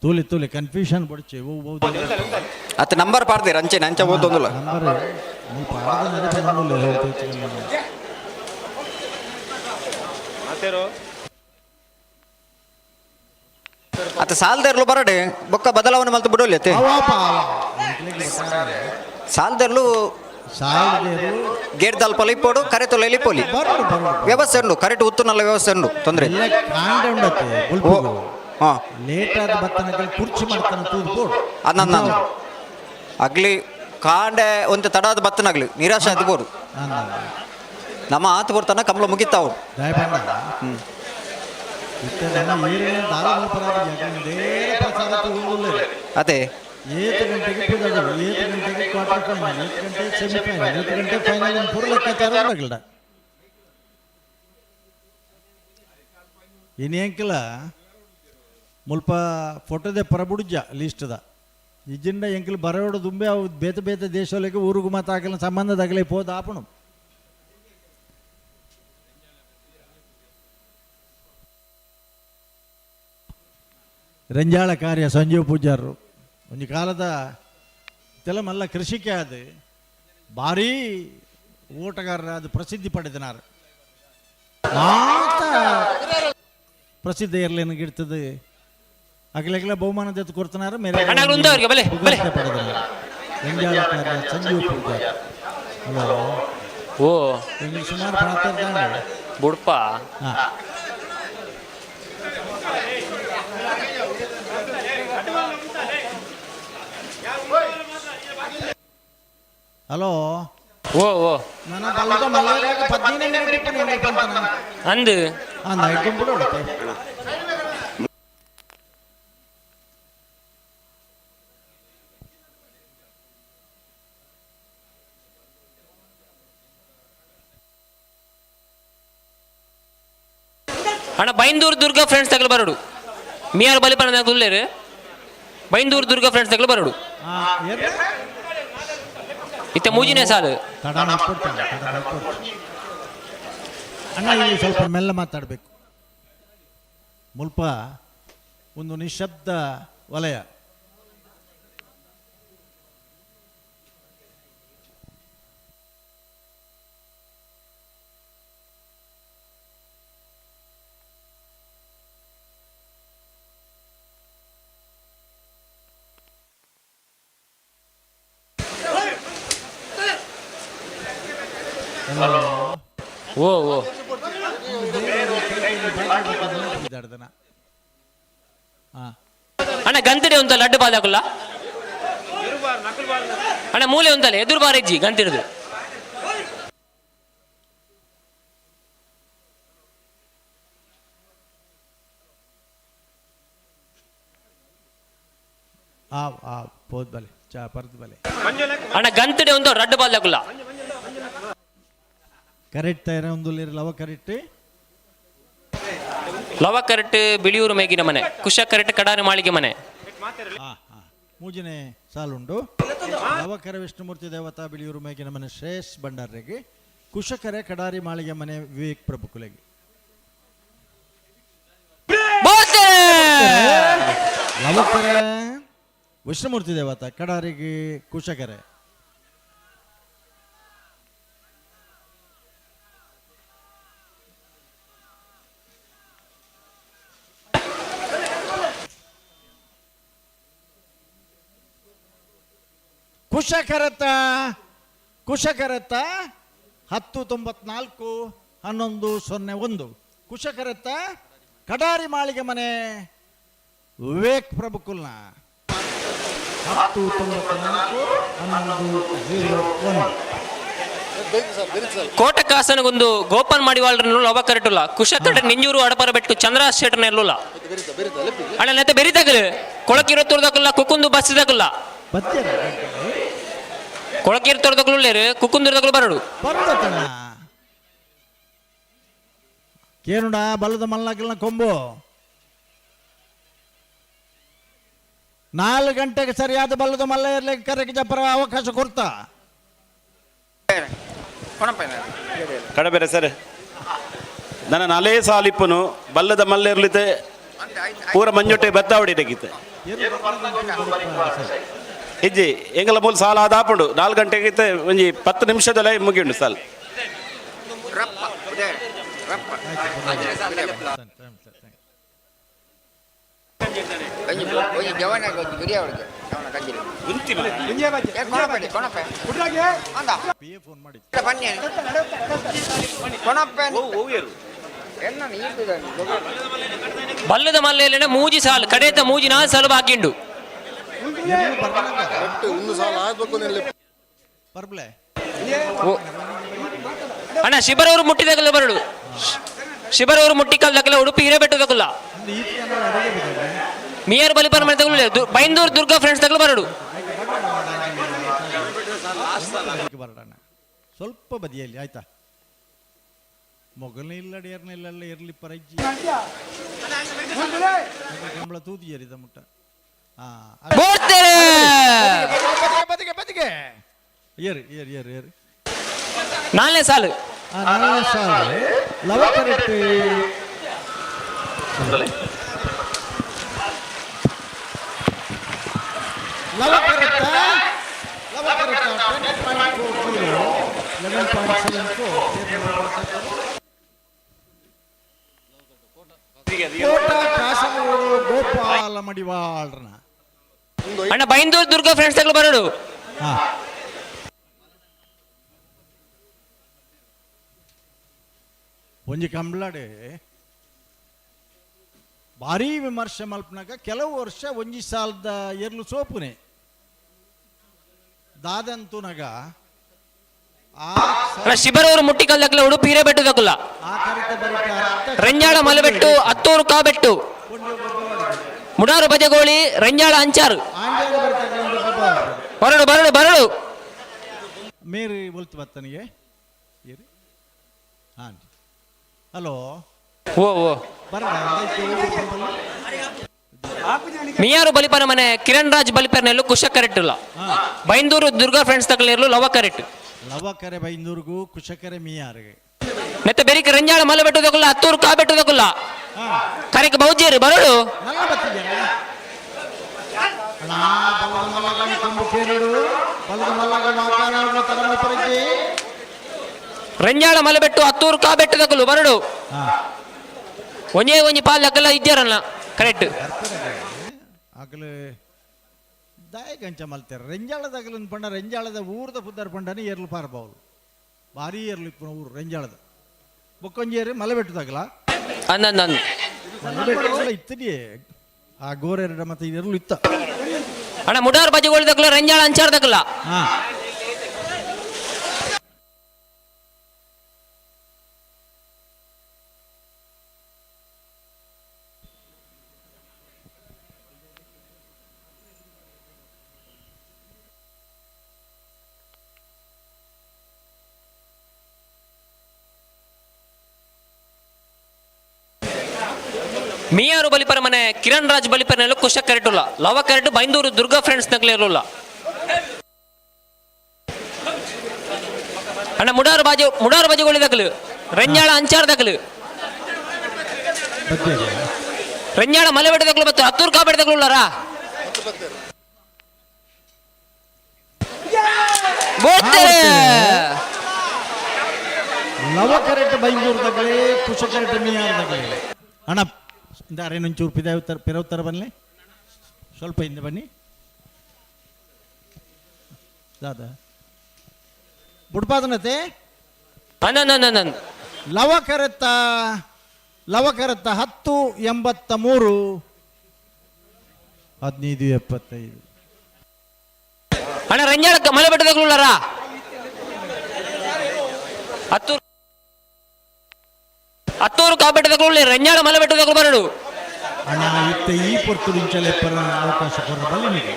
ತೂಲಿ ತೂಲಿ ಕನ್ಫ್ಯೂಷನ್ ಬಡ್ಚಿ. ಅತ್ತ ನಂಬರ್ ಪಾಡ್ದಿರ ಅಂಚೆ ಅಂಚೆ ಓದೊಂದುಲ್ಲ. ನಂಬರ್ ಮುಲ್ಪ ಅರ್ಧ. ಅತ್ತ ಸಾಲ್ದೆರ್ಲು ಬರಡೆ ಬೊಕ್ಕ ಬದಲಾವಣೆ ಮಲ್ತು ಬಿಡೋಲಿ ಅತ್ತೆ. ಸಾಲ್ದೆರ್ಲು ಗೇಟ್ ದಲ್ಪಲ ಇಪ್ಪೋಡು, ಕರೆ ತೊಲೆ ಇಪ್ಪೋಲಿ, ವ್ಯವಸ್ಥೆ ಉಂಡು. ಕರೆಕ್ಟ್ ಉತ್ತುನಲ್ಲ ವ್ಯವಸ್ಥೆ ಉಂಡು, ತೊಂದರೆ. ಕಾಂಡ ಉಂಡತ್ತೆ. ಲೇಟ್ ಆದ ಬತ್ತನಕಲ್ ಕುರ್ಚಿ ಮಾಡ್ತಾನೆ ತೂದು ಬೋಡು. ಅನ್ನ ಅಗ್ಲಿ ಕಾಂಡೆ ಒಂದು ತಡಾದ ಬತ್ತನಾಗ್ಲಿ ನಿರಾಶೆ ಆದ್ ಬೋಡು. ನಮ್ಮ ಆತ ಬರ್ತಾನ ಕಮಲ ಮುಗಿತಾವು. ದಯಪಂಡ ಇತ್ತೆ ನಮ್ಮ ಏರಿಯಾ ದಾಲ ಮಲ್ಪರಾದ ನೇರ ಪ್ರಸಾದ ತೂಗುಂದುಲ್ಲೆರ್. ಅದೇ ಏತ್ ಗಂಟೆಗೆ ಪೂಜಾಡು, ಏತ್ ಗಂಟೆಗೆ ಕ್ವಾರ್ಟರ್ ಫೈನಲ್, ಏತ್ ಗಂಟೆಗೆ ಸೆಮಿಫೈನಲ್, ಏತ್ ಗಂಟೆ ಫೈನಲ್ ಪೂರ ಲೆಕ್ಕಾಚಾರ ಉಂಡಾಗಲ್ಡ. ಇನಿ ಎಂಕಲ ಮುಲ್ಪ ಫೋಟೋದೆ ಪರಬುಡುಜ ಲಿಸ್ಟ್ದ ಇಜ್ಜಿಂಡ ಎಂಕಲ್ ಬರೋಡು ದುಂಬೆ ಅವು ಬೇತೆ ಬೇತೆ ದೇಶಗಳಿಗೆ ಊರುಗು ಮಾತಾಕಲ ಸಂಬಂಧದಾಗಲೇ ಪೋದ ಆಪಣು. ರಂಜಾಳ ಕಾರ್ಯ ಸಂಜೀವ್ ಪೂಜಾರರು ಒಂದು ಕಾಲದ ತೆಲ ಮಲ್ಲ ಕೃಷಿಕೆ ಅದು ಭಾರೀ ಓಟಗಾರರ ಅದು ಪ್ರಸಿದ್ಧಿ ಪಡೆದನಾರು. ಮಾತ ಪ್ರಸಿದ್ಧ ಇರ್ಲೇನಿಗೆ ಇರ್ತದೆ ಅಗಲೆಗಲ ಬಹುಮಾನ ದೆತ್ತು ಕೊಡ್ತನಾರ ಮೇರೆ. ಅಣ್ಣ, ಉಂದವ್ರಿಗೆ ಬಲೆ, ಬಲೆ. ಪಡೆದನಾರು ರಂಜಾಳ ಕಾರ್ಯ ಸಂಜೀವ್ ಪೂಜಾರ್. ಹಲೋ. ಓ. ಇಂಗ್ಲೀಷ್ ಸುಮಾರು ಪಾತ್ರ. ಬುಡ್ಪ. ಹಾಂ. ಹಲೋ. ಓ ಓ. ನನ್ನ ಬಲ್ಲದ ಮಲ್ಲರಾಗ 15 ಮಿನಿಟ್ ಇಪ್ಪು ನೀನು ಬಂತನ. ಅಂದು. ಹಾಂ, ನಾ ಇಟ್ಕೊಂಡ್ಬಿಡು. ಅಣ್ಣ, ಬೈಂದೂರು ದುರ್ಗಾ ಫ್ರೆಂಡ್ಸ್ ತಗಲು ಬರಡು. ಮಿಯಾರ್ ಬಲಿಪನ ಗುಲ್ಲೇರು ಬೈಂದೂರು ದುರ್ಗಾ ಫ್ರೆಂಡ್ಸ್ ತಗಲು ಬರಡು. ಇತ್ತೆ ಮೂಜಿನೇ ಸಾಲು. ತಡ ಮಾಡ್ಕೊಡ್ತಾನೆ, ತಡ ಮಾಡ್ಕೊಡ್ತಾನೆ. ಅಣ್ಣ, ಇಲ್ಲಿ ಸ್ವಲ್ಪ ಮೆಲ್ಲ ಮಾತಾಡಬೇಕು. ಮುಲ್ಪ ಒಂದು ನಿಶಬ್ದ ವಲಯ. ಓ ಓ. ಅಣ್ಣ, ಗಂತಿಡೆ ಉಂಟಲ್ಲ ಲಡ್ಡು ಬಾದಾಕುಲ್ಲ ಅಣ್ಣ. ಮೂಲೆ ಉಂಟಲ್ಲ ಎದುರು ಬಾರಿಜ್ಜಿ ಗಂತಿಡ್ದು. ಆ ಆ ಪೋದ್ ಬಲೆ ಚಾ ಪರ್ದ್ ಬಲೆ. ಅಣ್ಣ, ಗಂತಿಡೆ ಉಂಟು ರಡ್ಡು ಬಾದಾಕುಲ್ಲ. ಕರೆಕ್ಟ್ ತಯಾರ ಒಂದು ಲವ ಕರೆಕ್ಟ್. ಲವ ಕರೆಕ್ಟ್ ಬಿಳಿಯೂರು ಮೇಗಿನ ಮನೆ, ಕುಶ ಕರೆಕ್ಟ್ ಕಡಾರಿ ಮಾಳಿಗೆ ಮನೆ. ಮೂಜನೇ ಸಾಲುಂಡು. ಲವಕರ ವಿಷ್ಣುಮೂರ್ತಿ ದೇವತಾ ಬಿಳಿಯೂರು ಮೇಗಿನ ಮನೆ ಶ್ರೇಯಸ್ ಭಂಡಾರಿಗೆ, ಕುಶಕರೆ ಕಡಾರಿ ಮಾಳಿಗೆ ಮನೆ ವಿವೇಕ್ ಪ್ರಭುಕುಲೆಗೆ. ಲವಕರೆ ವಿಷ್ಣುಮೂರ್ತಿ ದೇವತಾ ಕಡಾರಿಗೆ ಕುಶಕರೆ. ಕುಶಕರತ ಕುಶಕರತ 10.94 11.01. ಕುಶಕರತ ಕಡಾರಿ ಮಾಳಿಗೆ ಮನೆ ವಿವೇಕ್ ಪ್ರಭುಕುಲ್ನ 10.94 11.01. ಕೋಟಕಾಸನಗೊಂದು ಗೋಪನ್ ಮಾಡಿವಾಳ್ರನ್ನು ಲವ ಕರೆಟುಲ್ಲ. ಕುಶ ಕರೆಟ್ ನಿಂಜೂರು ಅಡಪರ ಬೆಟ್ಟು ಚಂದ್ರ ಶೆಟ್ಟರ್ನ ಎಲ್ಲುಲ್ಲ. ಅಣ್ಣ, ನೆತ್ತ ಬೆರಿತಾಗಲು ಕೊಳಕಿರೋ ತೋರ್ದಕ್ಕಲ್ಲ, ಕುಕ್ಕುಂದು ಬಸ್ಸಿದಾಗಲ್ಲ. ಕೊಳಕಿರೋ ತೋರ್ದಕ್ಕಲು ಕುಕ್ಕುಂದಿರದಕ್ಕಲು ಬರಡು. ಬರ್ತತಣ್ಣ ಕೇನುಡ ಬಲದ ಮಲ್ನಾಕಲ್ನ ಕೊಂಬು 4 ಗಂಟೆಗೆ ಸರಿಯಾದ ಬಲ್ಲದ ಮಲ್ಲ ಇರ್ಲಿಕ್ಕೆ ಕರೆಗೆ ಜಪ್ಪರ ಅವಕಾಶ ಕೊಡ್ತಾ. ಕಡಬೇರೆ ಸರ್. ನನ್ನ ನಾಲೇ ಸಾಲಿಪ್ಪನು ಬಲ್ಲದ ಮಲ್ಲೆರ್ಲಿತೆ ಪೂರ ಮಂಜೊಟ್ಟೆ ಬತ್ತಾವಡಿ ತೆಗಿತೆ ಇಜ್ಜಿ ಎಂಗಲ ಮೂಲ ಸಾಲ ಆದಾಪುಂಡು 4 ಗಂಟೆಗೆ ಒಂಜಿ 10 ನಿಮಿಷದಲ್ಲೇ ಮುಗಿಯುಂಡು ಸಾಲ. ಬಲ್ಲದ ಮಲ್ಲೆಲ್ಲ ಮೂಜಿ ಸಾಲು ಕಡೆತ ಮೂಜಿ ನಾಲ್ ಸಾಲು ಬಾಕಿಂಡು. ಅಣ್ಣ ಶಿಬರವರು ಮುಟ್ಟಿದಾಗಲ್ಲ ಬರಡು, ಶಿಬರವರು ಮುಟ್ಟಿ ಕಲ್ದಕ್ಕಲ್ಲ ಉಡುಪಿ ಹಿರೇಬೆಟ್ಟದಕ್ಕಲ್ಲ ಮಿಯರ್ ಬಲಿಪನ ಮನೆ ತಗೊಳ್ಳಿ ಬೈಂದೂರು ದುರ್ಗಾ ಫ್ರೆಂಡ್ಸ್ ತಗಲು ಬರಡು. ಬರಡಣ್ಣ ಸ್ವಲ್ಪ ಬದಿಯಲ್ಲಿ ಆಯ್ತಾ? ಮೊಗಲ್ನ ಇಲ್ಲಡಿ ಇರಲಿಲ್ಲ ಇರಲಿ ಪರಜ್ಜಿ ಕಂಬಳ ತೂತಿ ಏರಿದ ಮುಟ್ಟ. ಬದಿಗೆ ಬದಿಗೆ ಏರಿ ಏರಿ ಏರಿ ಏರಿ. ನಾಲ್ನೇ ಸಾಲು, ನಾಲ್ನೇ ಸಾಲು ಲವಕರೆಟ್ಟಿ ಲವಕರೆಟ್ಟ ಲವಕರೆಟ್ಟ 10.40 11.74. ಕೋಟ ಕಾಸರಗೋಡು ಗೋಪಾಲ ಮಡಿವಾಳ್ರನ ಅಣ್ಣ ಬೈಂದೂರು ದುರ್ಗಾ ಫ್ರೆಂಡ್ಸ್ ತಗಲು ಬರಡು. ಒಂಜಿ ಕಂಬ್ಲಾಡೆ ಭಾರೀ ವಿಮರ್ಶೆ ಮಲ್ಪನಾಗ ಕೆಲವು ವರ್ಷ ಒಂಜಿ ಸಾಲದ ಎರ್ಲು ಸೋಪುನೆ ದಾದಂತುನಗ ಶಿಬರವರು ಮುಟ್ಟಿ ಕಲ್ದಕ್ಕಲ್ಲ ಉಡುಪಿ ಹಿರೇಬೆಟ್ಟದಕ್ಕಲ್ಲ ರಂಜಾಳ ಮಲಬೆಟ್ಟು ಅತ್ತೂರು ಕಾಬೆಟ್ಟು ಮುಡಾರು ಬಜಗೋಳಿ ರಂಜಾಳ ಅಂಚಾರು ಬರಡು ಬರಡು ಬರಡು. ಮೇರಿ ಒಲ್ತು ಬತ್ತನಿಗೆ ಹಾಂ ಹಲೋ ಓ ಓ ಮಿಯಾರು ಬಲಿಪನ ಮನೆ ಕಿರಣ್ ರಾಜ್ ಬಲಿಪರ್ನೆಲ್ಲು ಕುಶ ಕರೆಕ್ಟ್ ಇಲ್ಲ ಬೈಂದೂರು ದುರ್ಗಾ ಫ್ರೆಂಡ್ಸ್ ತಗಲಿರ್ಲು ಲವ ಕರೆಕ್ಟ್ ಲವಕರೆ ಬೈಂದೂರ್ಗು ಕುಶಕರೆ ಮಿಯಾರಿಗೆ ಮತ್ತೆ ಬೆರಿಕ ರಂಜಾಳ ಮಲೆ ಬೆಟ್ಟದಕ್ಕಲ್ಲ ಹತ್ತೂರು ಕಾ ಬೆಟ್ಟದಕ್ಕಲ್ಲ ಕರೆಕ್ ಬೌಜ್ಯರು ಬರಡು. ರಂಜಾಳ ಮಲೆಬೆಟ್ಟು ಹತ್ತೂರು ಕಾ ಬೆಟ್ಟದಕ್ಕಲು ಬರಡು. ಒಂಜೇ ಒಂಜಿ ಪಾಲ್ ಲಕ್ಕಲ್ಲ ಇದ್ದಾರಲ್ಲ ಕರೆಕ್ಟ್. ಆಗಲೇ ದಾಯಗಂಚ ಮಲ್ತಾರೆ ರೆಂಜಾಳದಾಗಲ ಪಂಡ ರೆಂಜಾಳದ ಊರ್ದ ಪುದ್ದಾರ್ ಪಂಡನೆ ಏರ್ಲು ಪಾರಬೌಲು ಭಾರಿ ಏರ್ಲು ಇಪ್ಪು ಊರು ರೆಂಜಾಳದ ಬೊಕ್ಕೊಂಜೇರಿ ಮಲೆಬೆಟ್ಟದಾಗಲ ಮಲೆಬೆಟ್ಟದಾಗಲ ಇತ್ತಡಿಯೇ ಆ ಗೋರೆರಡ ಮತ್ತೆ ಎರ್ಲು ಇತ್ತ. ಅಣ್ಣ ಮುಡಾರ್ ಬಜೆಗೋಳಿದಕ್ಕಲ್ಲ ರಂಜಾಳ ಅಂಚಾರ್ದಕ್ಕಲ್ಲ. ಮಿಯಾರು ಬಲಿಪರ ಮನೆ ಕಿರಣ್ ರಾಜ್ ಬಲಿಪರನೆಲ್ಲ ಕುಶ ಕರೆಟುಲ್ಲ ಲವ ಕರೆಟು ಬೈಂದೂರು ದುರ್ಗಾ ಫ್ರೆಂಡ್ಸ್ ನಗಲೇ ಇರಲಿಲ್ಲ. ಅಣ್ಣ ಮುಡಾರು ಬಾಜು ಮುಡಾರು ಬಾಜುಗಳು ದಕ್ಕಲು ರಂಜಾಳ ಅಂಚಾರ್ ದಕ್ಕಲು ರಂಜಾಳ ಮಲೆ ಬೆಟ್ಟ ದಕ್ಕಲು ಮತ್ತು ಹತ್ತೂರು ಕಾಬೇಡ ದಕ್ಕಲು ಉಳ್ಳಾರಾ? ಲವ ಕರೆಕ್ಟ್ ಬೈಂದೂರು ದಕ್ಕಲೆ ಕುಶ ಕರೆಕ್ಟ್ ಮಿಯಾರು ದಕ್ಕಲೆ. ಅಣ್ಣ ಅರೇನೊಂಚೂರು ಪಿದಾವ್ ಪಿರವ್ ಥರ ಬನ್ನಿ, ಸ್ವಲ್ಪ ಹಿಂದೆ ಬನ್ನಿ ದಾದಾ ಬುಡ್ಪಾದನತೆ. ಲವಕರತ್ತ ಲವಕರತ್ತ 10.83 15.75. ಅಣ್ಣ ರಂಜಾಳ ಮಲೆ ಬೆಟ್ಟದಾಗಲುಳ್ಳಾರ ಹತ್ತೂರು ಹತ್ತೂರು ಕಾಬೆಟ್ಟದಾಗಲುಳ್ಳಿ ರಂಜಾಳ ಮಲೆ ಬೆಟ್ಟದಾಗಲು ಬರಡು. ಅಣ್ಣ ಇತ್ತ ಈ ಪೊರ್ತು ಇಂಚಲೆ ಅವಕಾಶ ಕೊರಬಲ್ಲಿ ನಿಮಗೆ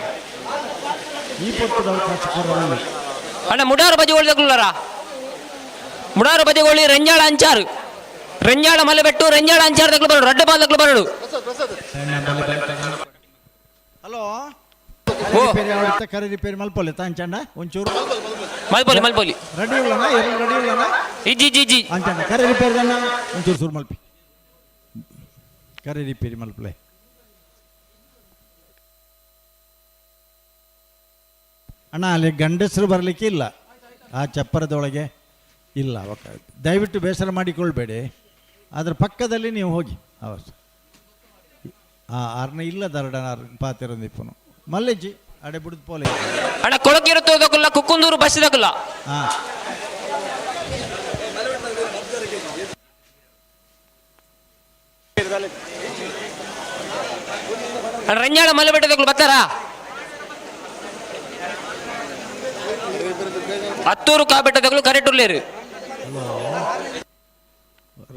ಈ ಪೊರ್ತುಡು ಅವಕಾಶ ಕೊರಬಲ್ಲಿ. ಅಣ್ಣ ಮುಡಾರು ಬಜೆಗೋಳಿದಾಗಲುಳ್ಳಾರ ಮುಡಾರು ಬಜೆಗೋಳಿ ರಂಜಾಳ ಅಂಚಾರು ರಂಜಾಳ ಮಲೆಬೆಟ್ಟು ರಂಜಾಳ ಅಂಚಾರು ದಕ್ಕಲು ಬರಡು ರಡ್ಡ ಬಾಲ್ ಬರಡು. ಹಲೋ ಕರೆ ರಿಪೇರಿ ಮಲ್ಪೊಲ್ಲೆ ತಾಂಚಂಡ ಒಂಚೂರು ಮಲ್ಪೊಲಿ ಮಲ್ಪೊಲಿ ರೆಡಿ ಉಳ್ಳನ ಎರಡು ರೆಡಿ ಉಳ್ಳನ ಇಜ್ಜಿ ಇಜ್ಜಿ ಇಜ್ಜಿ ಅಂಚನ ಕರೆ ರಿಪೇರಿ ದನ್ನ ಒಂಚೂರು ಸುರು ಮಲ್ಪಿ ಕರೆ ರಿಪೇರಿ ಮಲ್ಪಲೆ ಅಣ್ಣ ಅಲ್ಲಿ ಗಂಡಸರು ಬರಲಿಕ್ಕೆ ಇಲ್ಲ ಆ ಚಪ್ಪರದೊಳಗೆ ಇಲ್ಲ ಓಕೆ ದಯವಿಟ್ಟು ಬೇಸರ ಮಾಡಿಕೊಳ್ಬೇಡಿ ಅದರ ಪಕ್ಕದಲ್ಲಿ ನೀವು ಹೋಗಿ ಅವಶ್ಯ ಆ ಆರ್ನ ಇಲ್ಲ ದರಡನ ಪಾತಿರಂದಿಪ್ಪನು ಮಲ್ಲೆಜ್ಜಿ ಅಡೆ ಬಿಡುದು ಪೋಲೆ ಅಣ್ಣ ಕೊಳಕಿರುತ್ತೋದಕ್ಕಲ್ಲ ಕುಕ್ಕುಂದೂರು ಬಸ್ ಇದಕ್ಕಲ್ಲ ಹಾಂ ಅಣ್ಣ ರಂಜಾಳ ಮಲೆಬೆಟ್ಟದಕ್ಕಲು ಬರ್ತಾರಾ ಹತ್ತೂರು ಕಾಬೆಟ್ಟದಕ್ಕಲು ಕರೆಕ್ಟ್ ಉಳ್ಳೇರು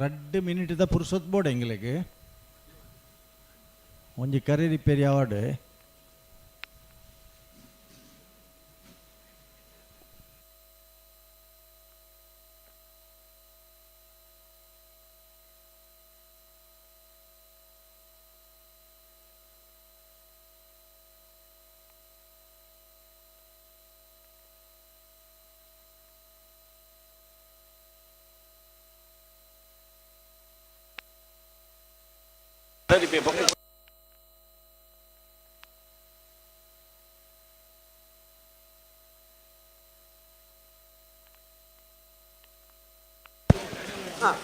ರಡ್ಡ್ ಮಿನಿಟ್ದ ಪುರ್ಸೊತ್ ಬೋರ್ಡ್ ಎಂಗ್ಲೆಗ್ ಒಂಜಿ ಕರೆ ರಿಪೇರಿ ಅವಾರ್ಡ್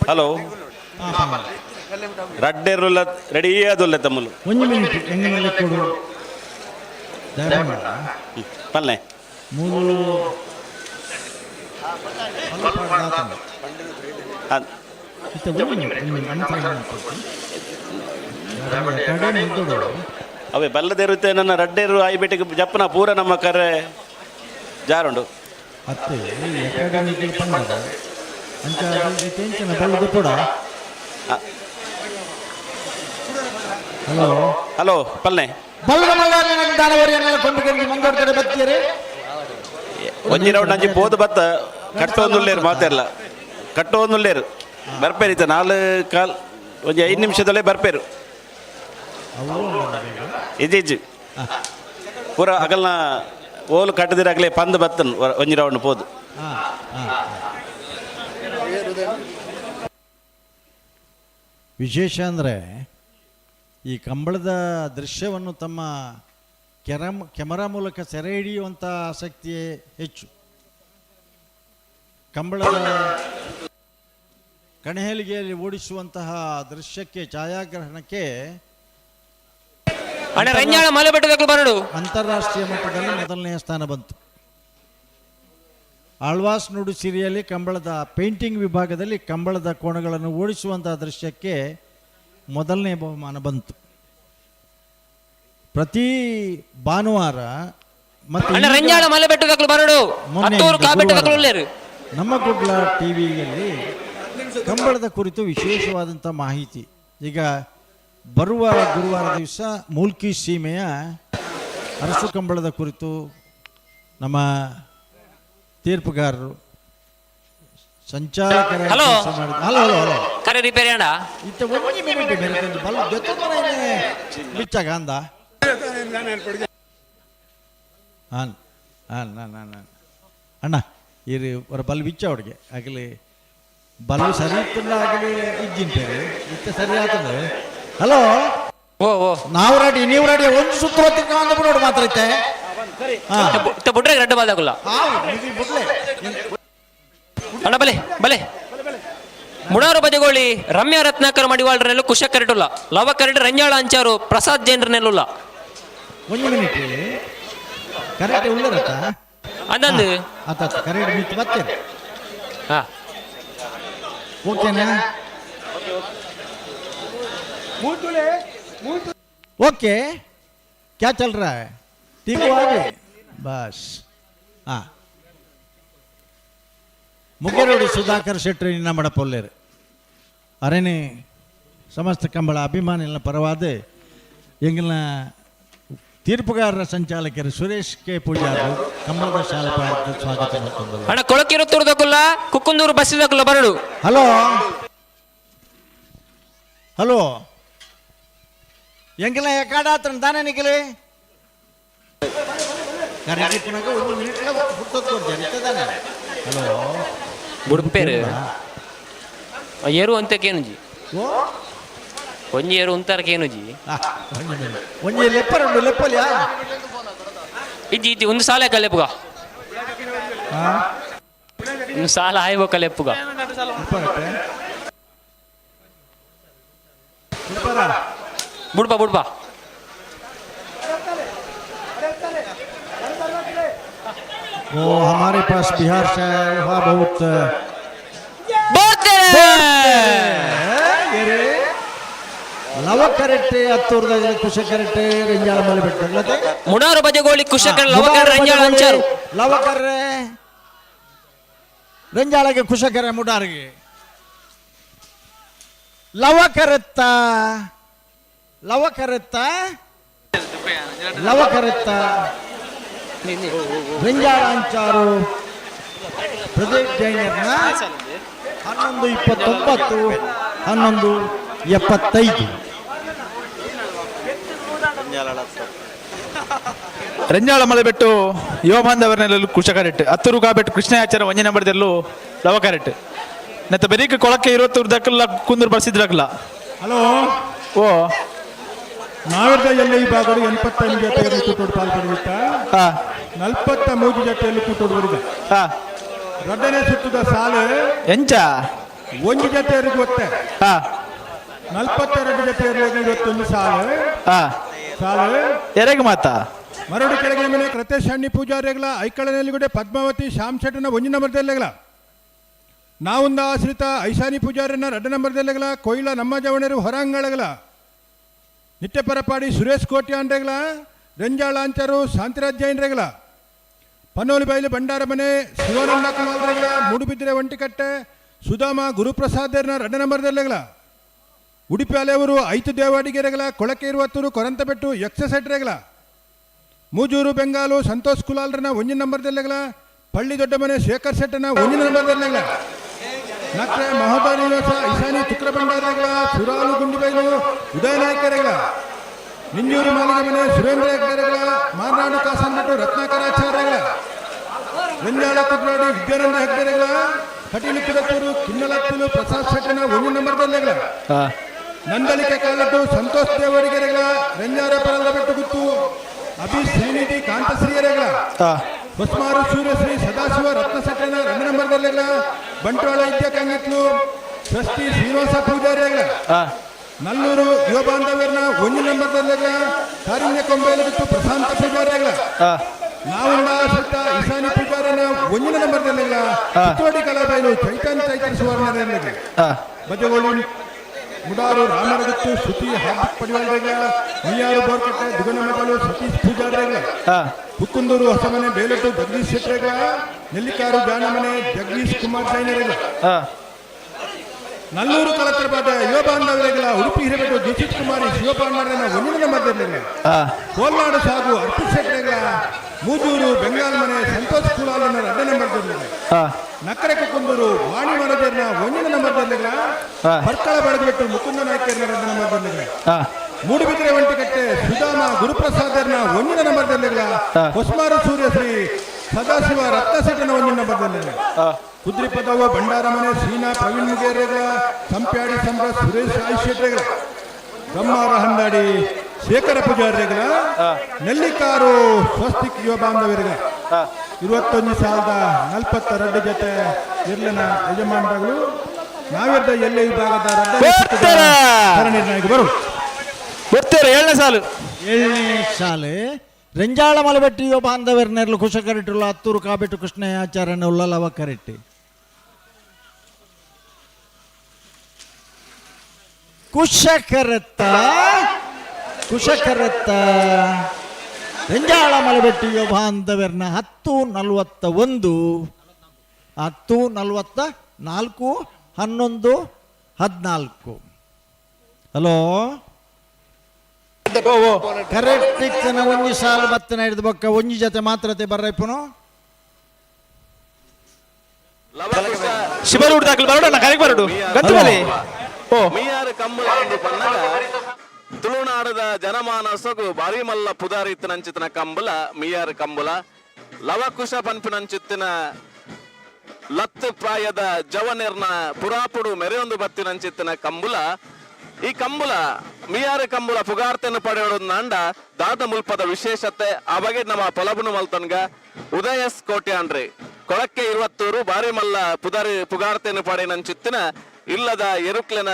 ಹಲೋ ರಡ್ಡೆರುಲ್ಲ ರೆಡಿ ಆದುಲ್ಲ ತಮ್ಮಲು ಒಂಜಿ ಮಿನಿಟ್ ಎಂಗನಲ್ಲಿ ಕೊಡು ಪಲ್ಲೆ ಮೂಲು ಅವೇ ಬಲ್ಲದಿರುತ್ತೆ ನನ್ನ ರಡ್ಡೇರು ಆಯ್ಬೇಟಿಗೆ ಜಪ್ಪನ ಪೂರ ನಮ್ಮ ಕರೆ ಜಾರುಂಡು. ಅತ್ತೆ ಪಂಡದ ಅಂಚ ಟೆನ್ಷನ್ ಬಲ್ಲದು ಕೂಡ. ಹಲೋ ಹಲೋ ಪಲ್ಲೆ ಬಲ್ಲದ ಮಲ್ಲಾರಿ ದಾನವರಿಯನ್ನೆಲ್ಲ ಕೊಂಡು ಮಂಗೋಡ್ ಕಡೆ ಬತ್ತೀರಿ ಒಂಜಿ ರೌಂಡ್ ಅಂಜಿ ಪೋದು ಬತ್ತ ಕಟ್ಟೊಂದುಲ್ಲೇರು ಮಾತೆಲ್ಲ ಕಟ್ಟೊಂದುಲ್ಲೇರು ಬರ್ಪೇರಿತ ನಾಲ್ ಕಾಲ್ ಒಂಜಿ 5 ನಿಮಿಷದಲ್ಲೇ ಬರ್ಪೇರು. ಇಜ್ಜಿ ಇಜ್ಜಿ ಪೂರ ಅಗಲ್ನ ಓಲು ಕಟ್ಟದಿರಾಗಲೇ ಪಂದ್ ಬತ್ತನ್ ಒಂಜಿ ರೌಂಡ್ ಪೋದು. ವಿಶೇಷ ಅಂದರೆ ಈ ಕಂಬಳದ ದೃಶ್ಯವನ್ನು ತಮ್ಮ ಕೆಮರಾ ಮೂಲಕ ಸೆರೆ ಹಿಡಿಯುವಂಥ ಆಸಕ್ತಿಯೇ ಹೆಚ್ಚು. ಕಂಬಳದ ಕಣಹೆಲಿಗೆಯಲ್ಲಿ ಓಡಿಸುವಂತಹ ದೃಶ್ಯಕ್ಕೆ, ಛಾಯಾಗ್ರಹಣಕ್ಕೆ ಅಂತಾರಾಷ್ಟ್ರೀಯ ಮಟ್ಟದಲ್ಲಿ ಮೊದಲನೆಯ ಸ್ಥಾನ ಬಂತು. ಆಳ್ವಾಸ್ ನುಡು ಸಿರಿಯಲ್ಲಿ ಕಂಬಳದ ಪೇಂಟಿಂಗ್ ವಿಭಾಗದಲ್ಲಿ ಕಂಬಳದ ಕೋಣಗಳನ್ನು ಓಡಿಸುವಂತಹ ದೃಶ್ಯಕ್ಕೆ ಮೊದಲನೇ ಬಹುಮಾನ ಬಂತು. ಪ್ರತಿ ಭಾನುವಾರ ಮತ್ತು ನಮ್ಮ ಕುಡ್ಲ ಟಿವಿಯಲ್ಲಿ ಕಂಬಳದ ಕುರಿತು ವಿಶೇಷವಾದಂಥ ಮಾಹಿತಿ. ಈಗ ಬರುವ ಗುರುವಾರ ದಿವಸ ಮೂಲ್ಕಿ ಸೀಮೆಯ ಅರಸು ಕಂಬಳದ ಕುರಿತು ನಮ್ಮ ತೀರ್ಪುಗಾರರು ಸಂಚಾಲಕರ ಹಲೋ ಹಲೋ ಹಲೋ ಹಲೋ ಕರೆ ರಿಪೇರಿ ಅಣ್ಣ ಇತ್ತ ಒಂಜಿ ಮಿನಿಟ್ ಬೇರೆ ತಂದು ಬಲ್ಲ ಜೊತೆ ಬಿಚ್ಚಾಗ ಅಂದ ಹಾನ್ ಹಾನ್ ನಾನು ಅಣ್ಣ ಇರಿ ಹೊರ ಬಲ್ ಬಿಚ್ಚ ಅವಡಿಗೆ ಆಗಲಿ ಬಲ್ಲು ಸರಿ ಇತ್ತಲ್ಲ ಆಗಲಿ ಇಜ್ಜಿಂಟೇರಿ ಇತ್ತ ಸರಿ ಆತಂದ್ರೆ. ಹಲೋ ಓ ಓ ನಾವು ರೆಡಿ ನೀವು ರೆಡಿ ಒಂದು ಸುತ್ತು ಹೊತ್ತಿಗೆ ಅಂದ ಬಿಡೋಡು ಮಾತ್ರ ಐತೆ. ಬುಡ್ರೆ ರೆಡ್ಡು ಬಾದಾಗುಲ್ಲ ಅಣ್ಣ ಬಲೆ ಬಲೆ ಮುಡಾರು ಬದಿಗೋಳಿ ರಮ್ಯಾ ರತ್ನಾಕರ್ ಮಡಿವಾಳ್ರನೆಲ್ಲ ಕುಶ ಕರೆಟುಲ್ಲ ಲವ ಕರೆಟ್ ರಂಜಾಳ ಅಂಚಾರು ಪ್ರಸಾದ್ ಜೈನ್ರನೆಲ್ಲುಲ್ಲ. ಒಂದು ಮಿನಿಟ್ ಕರೆಕ್ಟ್ ಉಳ್ಳರತ್ತ ಅಂದಂದು ಆತ ಕರೆಕ್ಟ್ ಮಿತ್ ಮತ್ತೆ ಹಾ ಓಕೆನಾ ओके क्या चल रहा है ठीक हो आगे बस हाँ ಮುಗೇರೋಡು ಸುಧಾಕರ್ ಶೆಟ್ಟರು ನಿನ್ನ ಮಡಪೊಲ್ಲೇರು ಅರೇನೆ ಸಮಸ್ತ ಕಂಬಳ ಅಭಿಮಾನಿಗಳ ಪರವಾದ ಎಂಗಿನ ತೀರ್ಪುಗಾರರ ಸಂಚಾಲಕರು ಸುರೇಶ್ ಕೆ ಪೂಜಾರು ಕಂಬಳದ ಶಾಲೆ ಸ್ವಾಗತ ಮಾಡ್ಕೊಂಡರು. ಅಣ್ಣ ಕೊಳಕಿರುತ್ತೂರ್ದಕ್ಕಲ್ಲ ಕುಕ್ಕುಂದೂರು ಬಸ್ಸಿದಕ್ಕಲ್ಲ ಬರಡು. ಹಲೋ ಹಲೋ ಎಂಗಿನ ಎಕಾಡ ಆತನ ದಾನೆ ನಿಖಿಲಿ. ಕರೆಕ್ಟ್ ಒಂದು ಮಿನಿಟ್ ಪುರ್ತೊತ್ತು. ಹಲೋ. ಬುಡ್ಪೇರು ಏರು ಅಂತ ಕೇನುಜಿ. ಒಂಜಿ ಏರು ಉಂತಾರ ಕೇನುಜಿ. ಒಂಜಿ ಲೆಪ್ಪರ್ ಉಂಡು ಲೆಪ್ಪಲಿಯಾ? ಇಜ್ಜಿ ಇಜ್ಜಿ, ಒಂದು ಸಾಲ ಕಲೆಪುಗ, ಒಂದು ಸಾಲ ಆಯ್ಬೋ ಕಲೆಪುಗ. ಬುಡ್ಪ ಬುಡ್ಪ. वो हमारे पास बिहार से आया हुआ बहुत ಲವಕರೆಟ್ಟೆ ಹತ್ತೂರ್ದ ಕುಶಕರೆಟ್ಟೆ ರಂಜಾಳ ಮಲೆ ಬೆಟ್ಟಗ್ಲತೆ. ಮುಡಾರು ಬಜಗೋಳಿ ಕುಶಕರ ಲವಕರ ರಂಜಾಳ ಅಂಚಾರು. ಲವಕರ್ರೆ ರಂಜಾಳಗೆ, ಕುಶಕರೆ ಮುಡಾರಿಗೆ. ಲವಕರೆತ್ತ ಲವಕರೆತ್ತ ಲವಕರೆತ್ತ ರಂಜಾಳ ಅಂಚಾರು ಪ್ರದೀಪ್ ಜೈನರ್ನ 11:29, 11:75. ರಂಜಾಳ ಮಲೆಬೆಟ್ಟು ಯುವ ಬಾಂಧವರನೆಲ್ಲೂ ಕುಶಕರೆಟ್ ಹತ್ತೂರು ಕಾಬೆಟ್ಟು ಕೃಷ್ಣಾಚಾರ ಒಂಜಿ ನಂಬರ್ದೆಲ್ಲೂ ಲವಕರೆಟ್ ನೆತ್ತ ಬೆರೀಕ್ ಕೊಳಕ್ಕೆ ಇರುವತ್ತೂರು ದಕ್ಕಲ್ಲ ಕುಂದೂರು ಬರ್ಸಿದ್ರಕ್ಕಲ್ಲ. ಹಲೋ. ಓ. ನಾವಿರ್ದ ಎಲ್ಲ ಈ ಭಾಗಡು 85 ಜೊತೆಯಲ್ಲಿ ಕೂಟೋಡು ಪಾಲ್ಪಡೆದಿತ್ತ, 43 ಜೊತೆಯಲ್ಲಿ ಕೂಟೋಡು ಬರಿದ. ರಡ್ಡನೇ ಸುತ್ತದ ಸಾಲು ಎಂಚ? ಒಂದು ಜೊತೆಯರಿಗೆ ಗೊತ್ತೆ, 42 ಜೊತೆಯರಿಗೆ ಇವತ್ತೊಂದು ಸಾಲು ಸಾಲು. ಎರೆಗೆ ಮಾತಾ? ಮರಡು ಕೆಳಗಿನ ಮನೆ ಕೃತೇಶ್ ಹಣ್ಣಿ ಪೂಜಾರಿಗಳ ಐಕಳನೆಲ್ಲಿಗುಡೆ ಪದ್ಮಾವತಿ ಶ್ಯಾಮ್ ಶೆಟ್ಟನ ಒಂಜಿ ನಂಬರ್ದಲ್ಲೆಗಳ, ನಾವೊಂದು ಆಶ್ರಿತ ಐಶಾನಿ ಪೂಜಾರಿನ 2 ನಂಬರ್ದಲ್ಲೆಗಳ, ಕೊಯ್ಲ ನಮ್ಮ ಜವಣರು ಹೊರಾಂಗಳಗಳ ನಿತ್ಯಪರಪಾಡಿ ಸುರೇಶ್ ಕೋಟ್ಯಾಂಡ್ರೆಗಳ, ರಂಜಾಳ ಅಂಚರು ಶಾಂತಿರಾಜ್ ಜೈನ್ರೆಗಳ, ಪನ್ನೋಲಿ ಬೈಲು ಭಂಡಾರ ಮನೆ ಶಿವಾನಂದ ಕುಮಾರ್ರೆಗಳ, ಮೂಡುಬಿದ್ರೆ ಒಂಟಿಕಟ್ಟೆ ಸುಧಾಮ ಗುರುಪ್ರಸಾದರ್ನ 2 ನಂಬರ್ದಲ್ಲೆಗಳ, ಉಡುಪಿ ಅಲೆಯವರು ಐತು ದೇವಾಡಿಗೆರೆಗಳ, ಕೊಳಕೆ ಇರುವತ್ತೂರು ಕೊರಂತಬೆಟ್ಟು ಯಕ್ಷಸೆಟ್ರೆಗಳ, ಮೂಜೂರು ಬೆಂಗಾಲು ಸಂತೋಷ್ ಕುಲಾಲ್ರನ 1 ನಂಬರ್ದಲ್ಲೆಗಳ, ಪಳ್ಳಿ ದೊಡ್ಡಮನೆ ಶೇಖರ್ ಶೆಟ್ಟನ 1 ನಂಬರ್ದಲ್ಲೆಗಳ, ನಕ್ರೆ ಮಹೋದ ನಿವಾಸ ಈಶಾನಿ ತುಕ್ರ ಭಂಡಾರಗಳ, ಸುರಾಲು ಗುಂಡಿಬೈಲು ಉದಯನಾಯಕರೆಗಳ, ನಿಂಜೂರು ಮಾಲಿಗೆ ಮನೆ ಸುರೇಂದ್ರ ಹೆಗ್ಗಡೆಗಳ, ಮಾರ್ನಾಡು ಕಾಸನ್ಬೆಟ್ಟು ರತ್ನಾಕರಾಚಾರ್ಯಗಳ, ರಂಜಾಳ ಕುದ್ರಾಡಿ ವಿದ್ಯಾನಂದ ಹೆಗ್ಗಡೆಗಳ, ಕಟೀಲು ಕುದತ್ತೂರು ಕಿನ್ನಲತ್ತೂರು ಪ್ರಸಾದ್ ಶೆಟ್ಟನ 1 ನಂಬರ್ದಲ್ಲೆಗಳ, ನಂದಳಿಕೆ ಕಾಲಟ್ಟು ಸಂತೋಷ್ ದೇವರಿಗೆರೆಗಳ, ರಂಜಾರ ಪರಲ್ದ ಬೆಟ್ಟು ಗುತ್ತು ಅಭಿ ಶ್ರೀನಿಧಿ ಕಾಂತಶ್ರೀಯರೆಗಳ, ಹೊಸ್ಮಾರು ಸೂರ್ಯಶ್ರೀ ಸದಾಶಿವ ರತ್ನ ಶೆಟ್ಟನ 2 ನಂಬರ್ದಲ್ಲೆಗಳ, ಬಂಟ್ವಾಳ ವಿದ್ಯಾ ಕಂಗಿತ್ಲು ಷಷ್ಠಿ ಶ್ರೀನಿವಾಸ ಪೂಜಾರಿಗಳ, ನಲ್ಲೂರು ಯುವ ಬಾಂಧವ್ಯರ್ನ 1 ನಂಬರ್ದಲ್ಲೆಗಳ, ಕಾರುಣ್ಯ ಕೊಂಬೆಯಲ್ಲಿ ಬಿಟ್ಟು ಪ್ರಶಾಂತ ಪೂಜಾರಿಗಳ, ನಾವುಂಡ ಸತ್ತ ಈಶಾನಿ ಪೂಜಾರನ 1 ನಂಬರ್ದಲ್ಲೆಗಳ, ಚಿತ್ತೋಡಿ ಕಲಾಬೈಲು ಚೈತನ್ಯ ಚೈತ್ರ ಸುವರ್ಣರೆಲ್ಲ, ಬಜಗೋಳಿ ಮುಡಾರು ರಾಮರಗುತ್ತು ಶ್ರುತಿ ಹಾರ್ದಿಕ್ ಪಡಿವಾಳರೆಗಳ, ಮೀಯಾರು ಬೋರ್ಕಟ್ಟೆ ದುಗನಮಗಲು ಸತೀಶ್ ಪೂಜಾರಿಗಳ, ಹುಕ್ಕುಂದೂರು ಹೊಸಮನೆ ಬೇಲಟ್ಟು ಜಗದೀಶ್ ಶೆಟ್ಟರೆಗಳ, ನೆಲ್ಲಿಕಾರು ಜಾನಮನೆ ಜಗದೀಶ್ ಕುಮಾರ್ ಜೈನರೆಗಳ, ನಲ್ಲೂರು ಕಲತ್ರಬಾದ ಯುವ ಬಾಂಧವರೆಗಳ, ಉಡುಪಿ ಹಿರೇಬೆಟ್ಟು ದೀಕ್ಷಿತ್ ಕುಮಾರಿ ಶಿವಪಾಂಡರನ 1 ನಂಬರ್ದಲ್ಲೆಗಳ, ಕೋಲ್ನಾಡು ಸಾಗು ಅರ್ಪಿತ್ ಶೆಟ್ಟರೆಗಳ, ಮೂಜೂರು ಬೆಂಗಾಲ್ ಮನೆ ಸಂತೋಷ್ ಕುಲಾಲನ 2 ನಂಬರ್ದಲ್ಲೆಗಳ, ನಕ್ಕರೆ ಕುಂದೂರು ವಾಣಿ ಮನೋಜರ್ನ 1 ನಂಬರ್ದಲ್ಲೆಗಳ, ಪರ್ಕಳ ಬಡಗಬೆಟ್ಟು ಮುಕುಂದ ನಾಯ್ಕರ್ನ 2 ನಂಬರ್ದಲ್ಲೆಗಳ, ಮೂಡುಬಿದ್ರೆ ಒಂಟಿಕಟ್ಟೆ ಸುಧಾಮ ಗುರುಪ್ರಸಾದರ್ನ 1 ನಂಬರ್ದಲ್ಲೆಗಳ, ಹೊಸ್ಮಾರು ಸೂರ್ಯಶ್ರೀ ಸದಾಶಿವ ರತ್ನಶೆಟ್ಟನ 1 ನಂಬರ್ದಲ್ಲೆಗಳ, ಕುದ್ರಿಪದವ ಭಂಡಾರಮನೆ ಸೀನಾ ಪ್ರವೀಣ್ ಮುಗೇರೆಗಳ, ಸಂಪ್ಯಾಡಿ ಸಂಬ್ರ ಸುರೇಶ್ ಆಯುಷ್ ಶೆಟ್ಟರೆಗಳ, ಗಮ್ಮಾರ ಹಂದಾಡಿ ಶೇಖರ ಪೂಜಾರಿಗಳ, ನೆಲ್ಲಿಕಾರು ಸ್ವಸ್ತಿಕ್ ಯುವ ಬಾಂಧವರಿಗ 21,042 ಜೊತೆ ಇರ್ಲಿನ ಯಜಮಾನರುಗಳು ನಾವಿರ್ದ ಎಲ್ಲೇ ವಿಭಾಗದ ನಿರ್ಣಯಕ್ಕೆ ಬರು ಬರ್ತಾರೆ. 7ನೇ ಸಾಲು. 7ನೇ ಶಾಲೆ ರೆಂಜಾಳ ಮಲಬೆಟ್ಟಿ ಯುವ ಬಾಂಧವರ್ನೆರ್ಲು ಕುಶಕರೆಟ್ಟುള്ള ಹತ್ತೂರು ಕಾಬೆಟ್ಟು ಕೃಷ್ಣಯಾಚಾರ್ಯನ ಉಳ್ಳಲವ ಕರೆಟ್ಟಿ ಕುಶಕರತ್ತ ಕುಶಕರತ್ತ ರೆಂಜಾಳ ಮಲಬೆಟ್ಟಿ ಯುವ ಬಾಂಧವರ್ನ 10:41, 10:44, 11:14. ಹಲೋ, ಕರೆಕ್ಟ್ ಇತ್ತನ ಒಂಜಿ ಸಾಲು ಬತ್ತನ ಹಿಡಿದು ಬೊಕ್ಕ ಒಂಜಿ ಜೊತೆ ಮಾತ್ರತೆ ಬರ್ರೈಪುನು. ಶಿಬರು ದಾಖಲು ಬರೋಣ ಕರೆಗೆ ಬರೋಡು ಗಂತು ಬಲೆ. ಓ. ಮೀಯಾರು ಕಂಬಳ ಎಂದು ಪನ್ನಗ ತುಳುನಾಡದ ಜನಮಾನಸಗು ಬಾರಿ ಮಲ್ಲ ಪುದಾರಿತ್ತನಂಚಿತನ ಕಂಬಲ ಮೀಯಾರು ಕಂಬಲ. ಲವಕುಶ ಪನ್ಪಿನಂಚಿತ್ತಿನ ಲತ್ತು ಪ್ರಾಯದ ಜವನೆರ್ನ ಪುರಾಪುಡು ಮೆರೆಯೊಂದು ಬತ್ತಿನಂಚಿತ್ತಿನ ಕಂಬುಲ. ಈ ಕಂಬುಲ ಮಿಯಾರ ಕಂಬುಲ ಪುಗಾರ್ತೆಯನ್ನು ಪಡೆಯೋದು ದಾದ ಮುಲ್ಪದ ವಿಶೇಷತೆ. ಆ ಬಗ್ಗೆ ನಮ್ಮ ಪೊಲಬುನು ಮಲ್ತನ್ಗ ಉದಯಸ್ ಕೋಟ್ಯಾನ್ರಿ ಕೊಳಕ್ಕೆ ಇರುವತ್ತೂರು ಬಾರಿ ಮಲ್ಲ ಪುದರಿ ಪುಗಾರ್ತೆಯನ್ನು ಪಡೆಯನಂಚಿತ್ತಿನ ಇಲ್ಲದ ಎರುಕ್ಲೆನ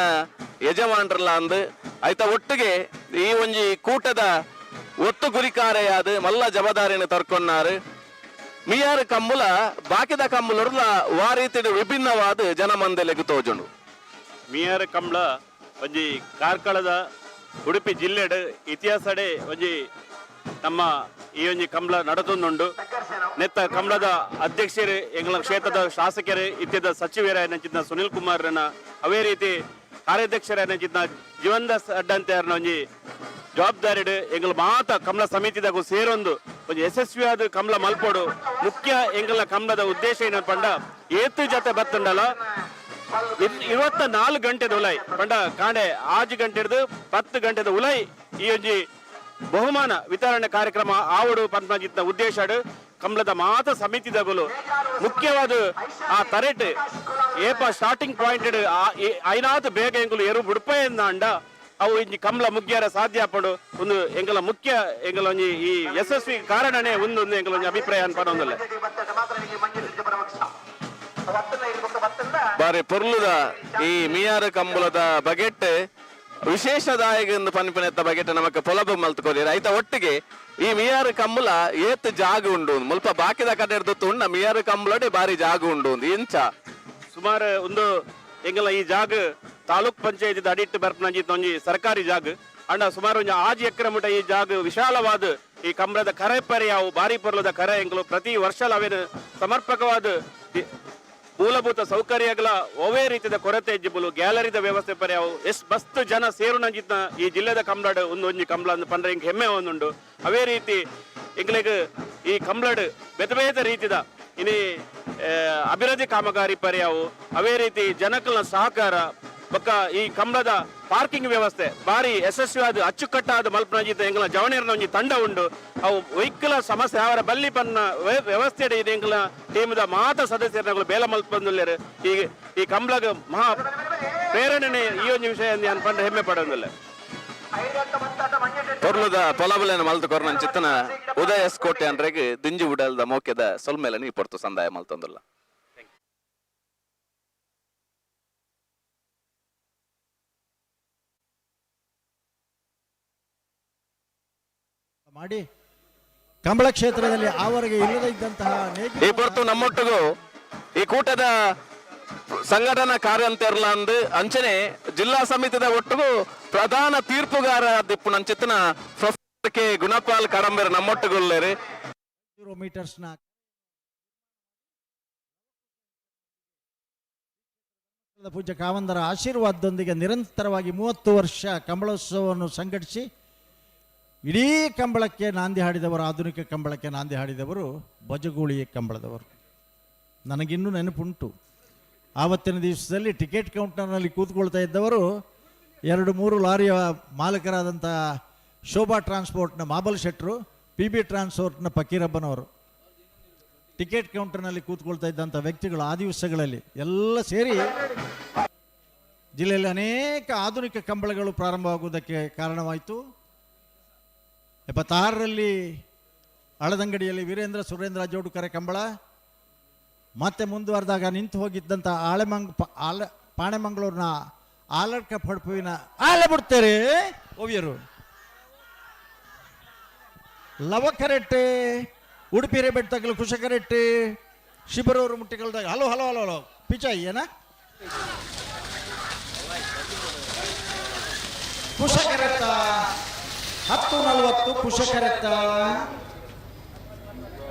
ಯಜಮಾನ್ರಲ್ಲ ಅಂದು ಆಯ್ತ ಒಟ್ಟಿಗೆ ಈ ಒಂಜಿ ಕೂಟದ ಒತ್ತು ಗುರಿಕಾರೆಯಾದ ಮಲ್ಲ ಜವಾಬ್ದಾರಿಯನ್ನು ತರ್ಕೊನ್ನಾರು. ಮಿಯಾರ ಕಂಬುಲ ಬಾಕಿದ ಕಂಬುಲರ್ಲ ವಾರೀತಿಡು ವಿಭಿನ್ನವಾದ ಜನಮಂದೆಲೆಗು ತೋಜುಂಡು. ಮಿಯಾರ ಕಂಬಳ ಒಂಜಿ ಕಾರ್ಕಳದ ಉಡುಪಿ ಜಿಲ್ಲೆಡ್ ಇತಿಹಾಸಡೆ ಒಂಜಿ ನಮ್ಮ ಈ ಒಂಜಿ ಕಂಬಳ ನಡತೊಂದುಂಡು. ನೆತ್ತ ಕಂಬಳದ ಅಧ್ಯಕ್ಷರು ಎಂಗಳ ಕ್ಷೇತ್ರದ ಶಾಸಕರು ಇತ್ಯದ ಸಚಿವರಾಯನಂಚಿನ ಸುನಿಲ್ ಕುಮಾರ್ನ, ಅವೇ ರೀತಿ ಕಾರ್ಯಾಧ್ಯಕ್ಷರಾಯನಂಚಿನ ಜೀವನ್ದಾಸ್ ಅಡ್ಡಂತೆಯರ್ನ ಒಂಜಿ ಜವಾಬ್ದಾರಿಡು ಎಂಗಳ ಮಾತ ಕಮಲ ಸಮಿತಿದಾಗು ಸೇರೊಂದು ಒಂಜಿ ಯಶಸ್ವಿಯಾದ ಕಮಲ ಮಲ್ಪೋಡು. ಮುಖ್ಯ ಎಂಗಳ ಕಮಲದ ಉದ್ದೇಶ ಏನಪ್ಪಂಡ ಏತು ಜೊತೆ ಬತ್ತುಂಡಲ 24 ಗಂಟೆದ ಉಲೈ ಪಂಡ ಕಾಂಡೆ 6 ಗಂಟೆ ಹಿಡಿದು 10 ಗಂಟೆದ ಉಲೈ ಈ ಒಂಜಿ ಬಹುಮಾನ ವಿತರಣೆ ಕಾರ್ಯಕ್ರಮ ಆವಡು ಪಂಪಜಿತ್ನ ಉದ್ದೇಶ ಕಮಲದ ಮಾತ ಸಮಿತಿದಗುಲು ಮುಖ್ಯವಾದ ಆ ತರೆಟ್ ಏಪ ಸ್ಟಾರ್ಟಿಂಗ್ ಪಾಯಿಂಟ್ ಐನಾತ್ ಬೇಗ ಎಂಗುಲು ಎರು ಬುಡ್ಪೆಂದಾಂಡ ಅವು ಇಂಜಿ ಕಮಲ ಮುಗ್ಯಾರ ಸಾಧ್ಯ ಪಡು ಒಂದು ಎಂಗಲ ಮುಖ್ಯ ಎಂಗಲ ಒಂಜಿ ಈ ಯಶಸ್ವಿ ಕಾರಣನೇ ಒಂದು ಎಂಗಲ ಒಂಜಿ ಅಭಿಪ್ರಾಯ ಅನ್ಪಡೊಂದಲ್ಲ. ಬಾರಿ ಪೊರ್ಲುದ ಈ ಮಿಯಾರ ಕಂಬುಲದ ಬಗೆಟ್ ವಿಶೇಷದಾಯಕ ಎಂದು ಪನ್ಪಿನೆತ್ತ ಬಗೆಟ್ ನಮಕ್ ಪೊಲಬು ಮಲ್ತುಕೊರಿಯರ್. ಐತ ಒಟ್ಟಿಗೆ ಈ ಮಿಯಾರ ಕಂಬುಲ ಏತ್ ಜಾಗ ಉಂಡು ಮುಲ್ಪ ಬಾಕಿದ ಕಡೆ ಉಂಡ ಮಿಯಾರ ಕಂಬುಲಡೆ ಬಾರಿ ಜಾಗ ಉಂಡು ಇಂಚ ಸುಮಾರು ಒಂದು ಎಂಗಲ ಈ ಜಾಗ ತಾಲೂಕ್ ಪಂಚಾಯತ್ ಅಡಿಟ್ಟು ಬರ್ಪನಂಜಿತ್ ಒಂಜಿ ಸರ್ಕಾರಿ ಜಾಗ ಅಂಡ ಸುಮಾರು ಒಂಜಿ 6 ಎಕರೆ ಮುಟ ಈ ಜಾಗ ವಿಶಾಲವಾದ ಈ ಕಂಬಳದ ಕರೆ ಪರಿ ಯಾವು ಬಾರಿ ಪೊರ್ಲದ ಕರೆ ಎಂಗಲು ಪ್ರತಿ ವರ್ಷ ಅವೇನು ಸಮರ್ಪಕವಾದ ಮೂಲಭೂತ ಸೌಕರ್ಯಗಳ ಒವೇ ರೀತಿಯ ಕೊರತೆ ಇಜ್ಜಿಬುಲು ಗ್ಯಾಲರಿದ ವ್ಯವಸ್ಥೆ ಪರ್ಯಾವು ಎಸ್ ಬಸ್ತು ಜನ ಸೇರುನಂಜಿತ್ನ ಈ ಜಿಲ್ಲೆದ ಕಂಬಳಡ್ ಒಂದು ಒಂಜಿ ಕಂಬಳ ಅಂದ್ ಪಂಡ್ರೆ ಇಂಕ್ ಹೆಮ್ಮೆ ಒಂದುಂಡು. ಅವೇ ರೀತಿ ಎಂಗ್ಲೆಗ್ ಈ ಕಂಬಳಡ್ ಬೇತೆ ಬೇತೆ ರೀತಿದ ಇನಿ ಅಭಿವೃದ್ಧಿ ಕಾಮಗಾರಿ ಪರ್ಯಾವು ಅವೇ ರೀತಿ ಜನಕಲ್ನ ಸಹಕಾರ ಬೊಕ್ಕ ಈ ಕಂಬಳದ ಪಾರ್ಕಿಂಗ್ ವ್ಯವಸ್ಥೆ ಬಾರಿ ಯಶಸ್ವಿಯಾದ ಅಚ್ಚುಕಟ್ಟಾದ ಮಲ್ಪನಂಜಿತ ಎಂಗ್ಲ ಜವನೇರ್ನ ಒಂಜಿ ತಂಡ ಉಂಡು. ಅವು ವೆಹಿಕಲ್ ಸಮಸ್ಯೆ ಅವರ ಬಲ್ಲಿ ಪನ್ನ ವ್ಯವಸ್ಥೆ ಇದೆ ಎಂಗ್ಲ ಟೀಮ್ದ ಮಾತ ಸದಸ್ಯರನ್ನು ಬೇಲ ಮಲ್ಪಂದುಲ್ಲೇರು. ಈ ಈ ಕಂಬಳಗ ಮಹಾ ಪ್ರೇರಣೆ ಈ ಒಂದು ವಿಷಯ ಅನ್ಪಂಡ ಹೆಮ್ಮೆ ಪಡೊಂದುಲ್ಲ. ಪೊರ್ಲುದ ಪೊಲಬುಲೆನ ಮಲ್ತು ಕೊರ್ನನ್ ಚಿತ್ತನ ಉದಯ ಎಸ್ ಕೋಟೆ ಅಂದ್ರೆಗ್ ದಿಂಜಿ ಉಡಲ್ದ ಮೋಕೆದ ಸೊಲ್ಮೇಲೆ ನೀ ಪೊರ್ತು ಸಂದಾಯ ಮಲ್ತೊಂದುಲ್ಲ. ಮಾಡಿ ಕಂಬಳ ಕ್ಷೇತ್ರದಲ್ಲಿ ಆವರೆಗೆ ಇಲ್ಲದೆ ಇದ್ದಂತಹ ಈ ಪೊರ್ತು ನಮ್ಮೊಟ್ಟಿಗೂ ಈ ಕೂಟದ ಸಂಘಟನಾ ಕಾರ್ಯಂತೆರ್ಲ ಅಂದು ಅಂಚನೆ ಜಿಲ್ಲಾ ಸಮಿತಿದ ಒಟ್ಟಿಗೂ ಪ್ರಧಾನ ತೀರ್ಪುಗಾರ ದಿಪ್ಪು ನಂಚಿತ್ತನ ಪ್ರೊಫೆಸರ್ ಕೆ ಗುಣಪಾಲ್ ಕಡಂಬೆರ್ ನಮ್ಮೊಟ್ಟಿಗುಲ್ಲೇರಿ. 0 ಮೀಟರ್ಸ್ನ ಪೂಜ್ಯ ಕಾವಂದರ ಆಶೀರ್ವಾದದೊಂದಿಗೆ ನಿರಂತರವಾಗಿ 30 ವರ್ಷ ಕಂಬಳೋತ್ಸವವನ್ನು ಸಂಘಟಿಸಿ ಇಡೀ ಕಂಬಳಕ್ಕೆ ನಾಂದಿ ಹಾಡಿದವರು, ಆಧುನಿಕ ಕಂಬಳಕ್ಕೆ ನಾಂದಿ ಹಾಡಿದವರು ಬಜಗೂಳಿ ಕಂಬಳದವರು. ನನಗಿನ್ನೂ ನೆನಪುಂಟು, ಆವತ್ತಿನ ದಿವಸದಲ್ಲಿ ಟಿಕೆಟ್ ಕೌಂಟರ್ನಲ್ಲಿ ಕೂತ್ಕೊಳ್ತಾ ಇದ್ದವರು 2-3 ಲಾರಿಯ ಮಾಲೀಕರಾದಂಥ ಶೋಭಾ ಟ್ರಾನ್ಸ್ಪೋರ್ಟ್ನ ಮಾಬಲ್ ಶೆಟ್ಟರು, ಪಿ ಬಿ ಟ್ರಾನ್ಸ್ಪೋರ್ಟ್ನ ಫಕೀರಬ್ಬನವರು. ಟಿಕೆಟ್ ಕೌಂಟರ್ನಲ್ಲಿ ಕೂತ್ಕೊಳ್ತಾ ಇದ್ದಂಥ ವ್ಯಕ್ತಿಗಳು ಆ ದಿವಸಗಳಲ್ಲಿ ಎಲ್ಲ ಸೇರಿ ಜಿಲ್ಲೆಯಲ್ಲಿ ಅನೇಕ ಆಧುನಿಕ ಕಂಬಳಗಳು ಪ್ರಾರಂಭವಾಗುವುದಕ್ಕೆ ಕಾರಣವಾಯಿತು. 76ರಲ್ಲಿ ಅಳದಂಗಡಿಯಲ್ಲಿ ವೀರೇಂದ್ರ ಸುರೇಂದ್ರ ಜೋಡುಕರೆ ಕಂಬಳ, ಮತ್ತೆ ಮುಂದುವರೆದಾಗ ನಿಂತು ಹೋಗಿದ್ದಂಥ ಪಾಣೆಮಂಗಳೂರಿನ ಆಲಡ್ಕ ಪಡ್ಪುವಿನ ಆಲೆ ಬಿಡ್ತಾರೆ ಓವಿಯರು, ಲವಕರೆಟ್ಟೆ, ಉಡುಪಿ ರೇಬೆಟ್ಟಗಲು ಕುಶಕರೆಟ್ಟೆ, ಶಿಬರೂರು ಮುಟ್ಟಿಗಲ್ದಾಗ ಹಲೋ ಹಲೋ ಹಲೋ ಹಲೋ ಪಿಚಾಯಿ ಏನ ಕುಶಕರೆತ್ತ 10:40 ಕುಶಕರೆತ್ತ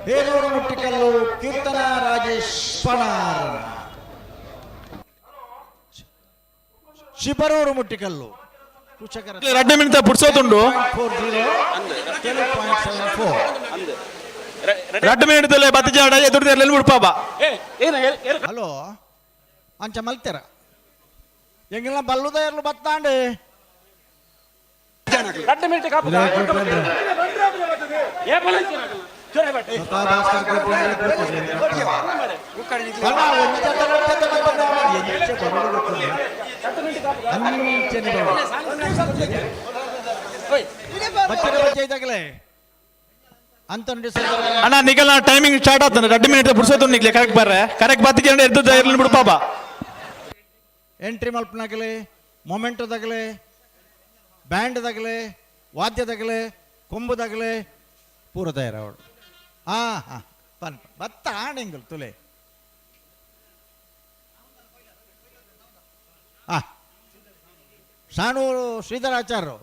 ಹೇರೂರು ಮುಟ್ಟಿಕಲ್ಲು ಕೀರ್ತನ ರಾಜೇಶ್ ಪಣಾರ್, ಶಿಬರೂರು ಮುಟ್ಟಿಕಲ್ಲು ಕುಶಕರೆತ್ತ ರಡ್ಡೆ ಮಿನಿಟ್ ಪುಡ್ಸೋತುಂಡು 40 10.74 ರಡ್ಡು ಮಿನಿಟ್ ಬತ್ತಿಜಾಡ ಎದುರು ಬಿಡ್ಪಾಬ. ಹಲೋ ಅಂಚ ಮಲ್ತೆರ ಎಂಗೆಲ್ಲ ಬಲ್ಲುದ ಇರ್ಲು ಬತ್ತಾಂಡೆ ಅಣ್ಣ ನಿಗಲ ಟೈಮಿಂಗ್ ಸ್ಟಾರ್ಟ್ ಆಗ್ತದೆ 2 ಮಿನಿಟ್ ಪುರ್ಸೊತ್ತು ನಿಗ್ಲೆ ಕರೆಕ್ಟ್ ಬರ್ರೆ ಕರೆಕ್ಟ್ ಬತ್ತಿಗೆ ಎದ್ದು ಇರ್ಲಿ ಬಿಡು ಪಾಪ. ಎಂಟ್ರಿ ಮಲ್ಪನಾಗಲಿ, ಮೊಮೆಂಟದಾಗಲಿ, ಬ್ಯಾಂಡ್ದಾಗಲಿ, ವಾದ್ಯದಾಗಲಿ, ಕೊಂಬುದಾಗಲಿ ಪೂರ ತಯಾರವಳು. ಹಾಂ ಹಾಂ ಬನ್ ಬತ್ತ ಆಣೆಂಗಲ್ ತುಲೆ. ಹಾಂ ಶಾಣೂರು ಶ್ರೀಧರಾಚಾರ್ಯರು.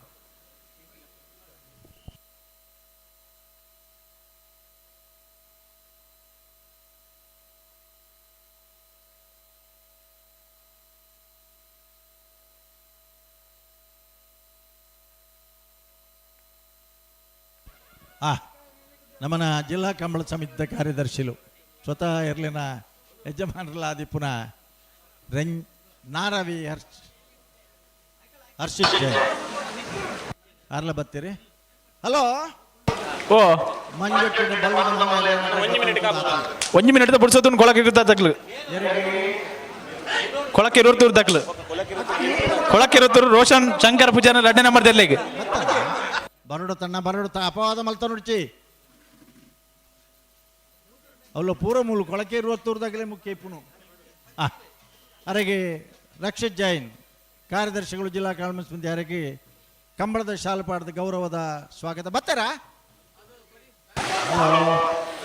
ನಮ್ಮನ ಜಿಲ್ಲಾ ಕಂಬಳ ಸಮಿತಿಯ ಕಾರ್ಯದರ್ಶಿಲು ಸ್ವತಃ ಇರ್ಲಿನ ಯಜಮಾನರಲಾದಿ ಪುನಃ ನಾರವಿ ಹರ್ಷಿತ್ ಜೈನ್ ಅರ್ಲ ಬತ್ತೀರಿ. ಹಲೋ ಓ ಮಂಜೊಟ್ಟಿನ ಬಲ್ಲದ ಒಂಜಿ ಮಿನಿಟ್ ಪುರ್ಸೊತ್ತು ಕೊಳಕ್ಕೆ ಇರ್ತಾ ತಕ್ಲು ಕೊಳಕ್ಕೆ ಇರೋರ್ತೂರು ತಕ್ಲು ಕೊಳಕ್ಕೆ ಇರೋತ್ತೂರು ರೋಷನ್ ಶಂಕರ್ ಪೂಜಾನ 2 ನಂಬರ್ ದೆಲ್ಲಿಗೆ ಬರಡು ತಣ್ಣ ಬರಡು ಅಪವಾದ ಮಲ್ತ ನುಡ್ಚಿ ಅವಳು ಪೂರ ಮೂಲು ಕೊಳಕೆ ಇರುವತ್ತೂರ್ದಾಗಲೇ ಮುಖ್ಯ ಇಪ್ಪುನು. ಅರೆಗೆ ರಕ್ಷಿತ್ ಜೈನ್ ಕಾರ್ಯದರ್ಶಿಗಳು ಜಿಲ್ಲಾ ಕಾಳಮ ಸಮಿತಿ ಅರೆಗೆ ಕಂಬಳದ ಶಾಲಪಾಡದ ಗೌರವದ ಸ್ವಾಗತ. ಬರ್ತಾರಾ?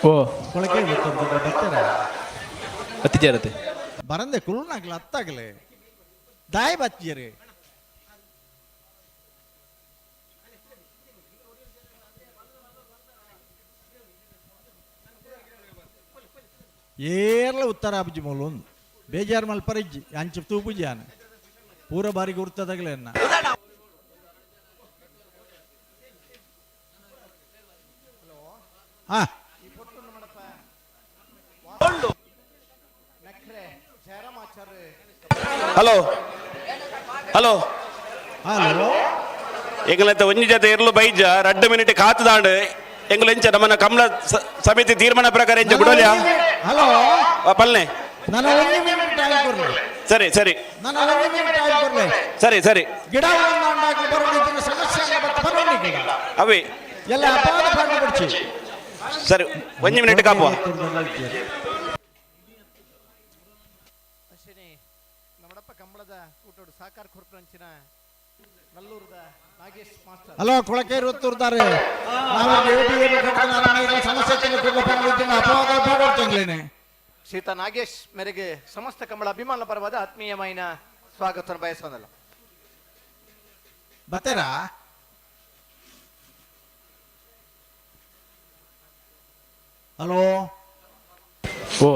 ಓ ಕೊಳಕೆ ಬರ್ತಾರ? ಅತ್ತಿಜಾರತೆ ಬರಂದೆ ಕುರುನಾಗ್ಲ ಅತ್ತಾಗಲೇ ದಾಯಿ ಬತ್ತಿಯರಿ. ಏರ್ಲ ಉತ್ತರ ಅಬ್ಜಿ ಮೂಲ ಒಂದು ಬೇಜಾರು ಮಲ್ಪರಿಜ್ಜಿ ಅಂಚು ತೂಪುಜಿ ಆನ ಪೂರ ಬಾರಿಗೆ ಉರ್ತದಾಗಲೇ ಅನ್ನ. ಹಾ ಹಲೋ ಹಲೋ ಹಲೋ ಎಂಗ್ಲಂತ ಒಂಜಿ ಜೊತೆ ಇರ್ಲು ಬೈಜ 2 ಮಿನಿಟ್ ಕಾತುದಾಂಡ್ ಎಂಗುಲು ಎಂಚ ನಮ್ಮನ ಕಮಲ ಸಮಿತಿ ತೀರ್ಮಾನ ಪ್ರಕಾರ ಎಂಚ ಬಿಡೋಲ್ಯಾ? ಹಲೋ ಪಲ್ನೆ ನಾನು ಒಂದು ಮಿನಿಟ್ ಟೈಮ್ ಕೊಡ್ಲಿ. ಸರಿ ಸರಿ ನಾನು ಒಂದು ಮಿನಿಟ್ ಟೈಮ್ ಕೊಡ್ಲಿ. ಸರಿ ಸರಿ ಗಿಡ ಒಂದಾಗಿ ಬರೋಣ ಸಮಸ್ಯೆ ಬರೋಣ ಗಿಡ ಅವೇ ಎಲ್ಲ ಅಪಾದ ಪಾಡು ಬಿಡ್ಚಿ. ಸರಿ ಒಂಜಿ ಮಿನಿಟ್ ಕಾಪುವ. ನಮ್ಮಡಪ್ಪ ಕಂಬಳದ ಕೂಟೋಡು ಸಾಕಾರ ಕೊರ್ಪಂಚಿನ ನಲ್ಲೂರದ ನಾಗೇಶ್ ಮಾಸ್ಟರ್. ಹಲೋ ಕೊಳಕೆ ಇರುತ್ತಿರ್ತಾರೆ ಸಮಸ್ಯೆ ಅಪವಾದ ಪಾಡೋಡ್ತಂಗ್ಲೇನೆ. ಸೀತಾ ನಾಗೇಶ್ ಮೇರೆಗೆ ಸಮಸ್ತ ಕಂಬಳ ಅಭಿಮಾನ ಪರವಾದ ಆತ್ಮೀಯಮೈನ ಸ್ವಾಗತವನ್ನು ಬಯಸೋದಲ್ಲ. ಬತ್ತೀರಾ? ಹಲೋ ಓ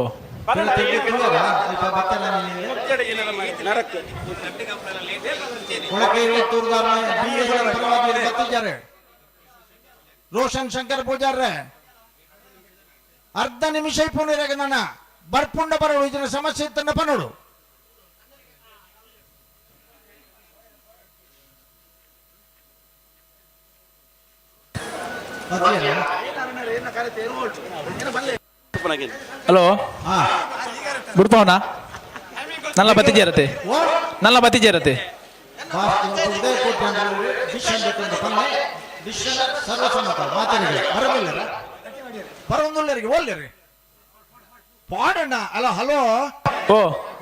ರೋಷನ್ ಶಂಕರ್ ಪೂಜಾರ್ರೆ ಅರ್ಧ ನಿಮಿಷ ಇಪ್ಪುನಿರಾಗ ನನ್ನ ಬರ್ಪುಂಡ ಬರೋಳು ಇದನ್ನ ಸಮಸ್ಯೆ ಇತ್ತನ್ನ ಪನೋಡು. ಹಲೋ ಬಿಡ್ಪವನ ನಲ್ಲ ಬತ್ತಿಜೇರತೆ ನಲ್ಲ ಬತ್ತಿಜೇರತೆ. ಬರೋಂದುಲ್ಲರಿಗೆ ಓಲ್ಲೇರಿ ಪಾಡಣ್ಣ. ಅಲ್ಲ ಹಲೋ ಓ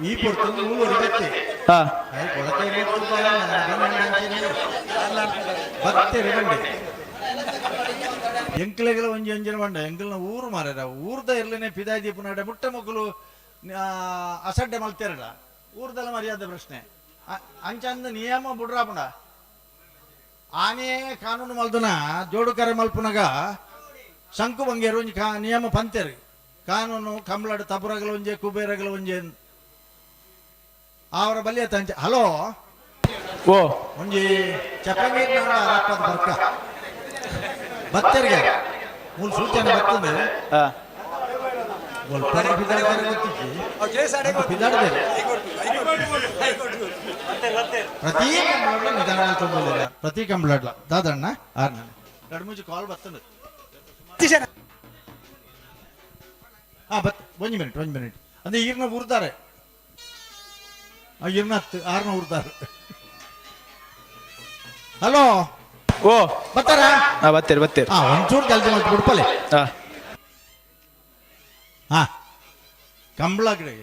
ಈ ಪೊರ್ತುಂದು ಮೂವರು ಬತ್ತಿ ಹಾ ಬತ್ತೆರಿ ಬಂಡೆ ಎಂಕ್ಲೆಗಳ ಒಂಜಿ ಅಂಜಿನ ಬಂಡ ಎಂಕಲ್ನ ಊರು ಮಾರ್ಯಾರ ಊರ್ದ ಇರ್ಲೇನೆ ಪಿದಾಯಿ ದೀಪ ನಡೆ ಮುಟ್ಟ ಮಕ್ಕಳು ಅಸಡ್ಡೆ ಮಲ್ತೇರಡ ಊರ್ದಲ್ಲ ಮರ್ಯಾದೆ ಪ್ರಶ್ನೆ ಅಂಚಂದ ನಿಯಮ ಬುಡ್ರಾಪುಂಡ ಆನೆ ಕಾನೂನು ಮಲ್ದುನ ಜೋಡು ಕರೆ ಮಲ್ಪುನಗ ಶಂಕು ಬಂಗೇರು ಒಂಜಿ ನಿಯಮ ಪಂತೇರು ಕಾನೂನು ಕಂಬಳಡು ತಪುರಗಲ ಒಂಜೆ ಕುಬೇರಗಲ ಒಂಜೆ ಅವರ ಬಲಿಯ ತಂಚ. ಹಲೋ ಓ ಒಂಜಿ ಚಪ್ಪಂಗೀರ್ ಅರಪ್ಪದ ಬರ್ಕ ಬತ್ತರಿಗೆ ಮೂಲ ಸೂಚನೆ ಬರ್ತದೆ. ಪ್ರತಿ ಕಂಬಳಡ್ಲ ನಿಧಾನ ತೊಂಬಲ್ಲ ಪ್ರತಿ ಕಂಬಳಡ್ಲ ದಾದಣ್ಣ ಆರ್ನ ಎರಡು ಮುಂಚೆ ಕಾಲ್ ಬರ್ತದೆ. ಹಾಂ ಬತ್ ಒಂಜಿ ಮಿನಿಟ್ ಒಂಜಿ ಮಿನಿಟ್ ಅಂದ್ರೆ ಈರ್ನ ಉರ್ದಾರೆ ಈರ್ನ ಹತ್ತು ಆರ್ನ ಉರ್ದಾರೆ. ಹಲೋ ಓ ಬರ್ತಾರ? ಹಾ ಬತ್ತೀರಿ ಬತ್ತೀರಿ. ಹಾ ಒಂಚೂರು ಜಲ್ದಿ ಮತ್ತೆ ಬಿಡ್ಪಲೆ. ಹಾ ಹಾ ಕಂಬಳಗಡೆ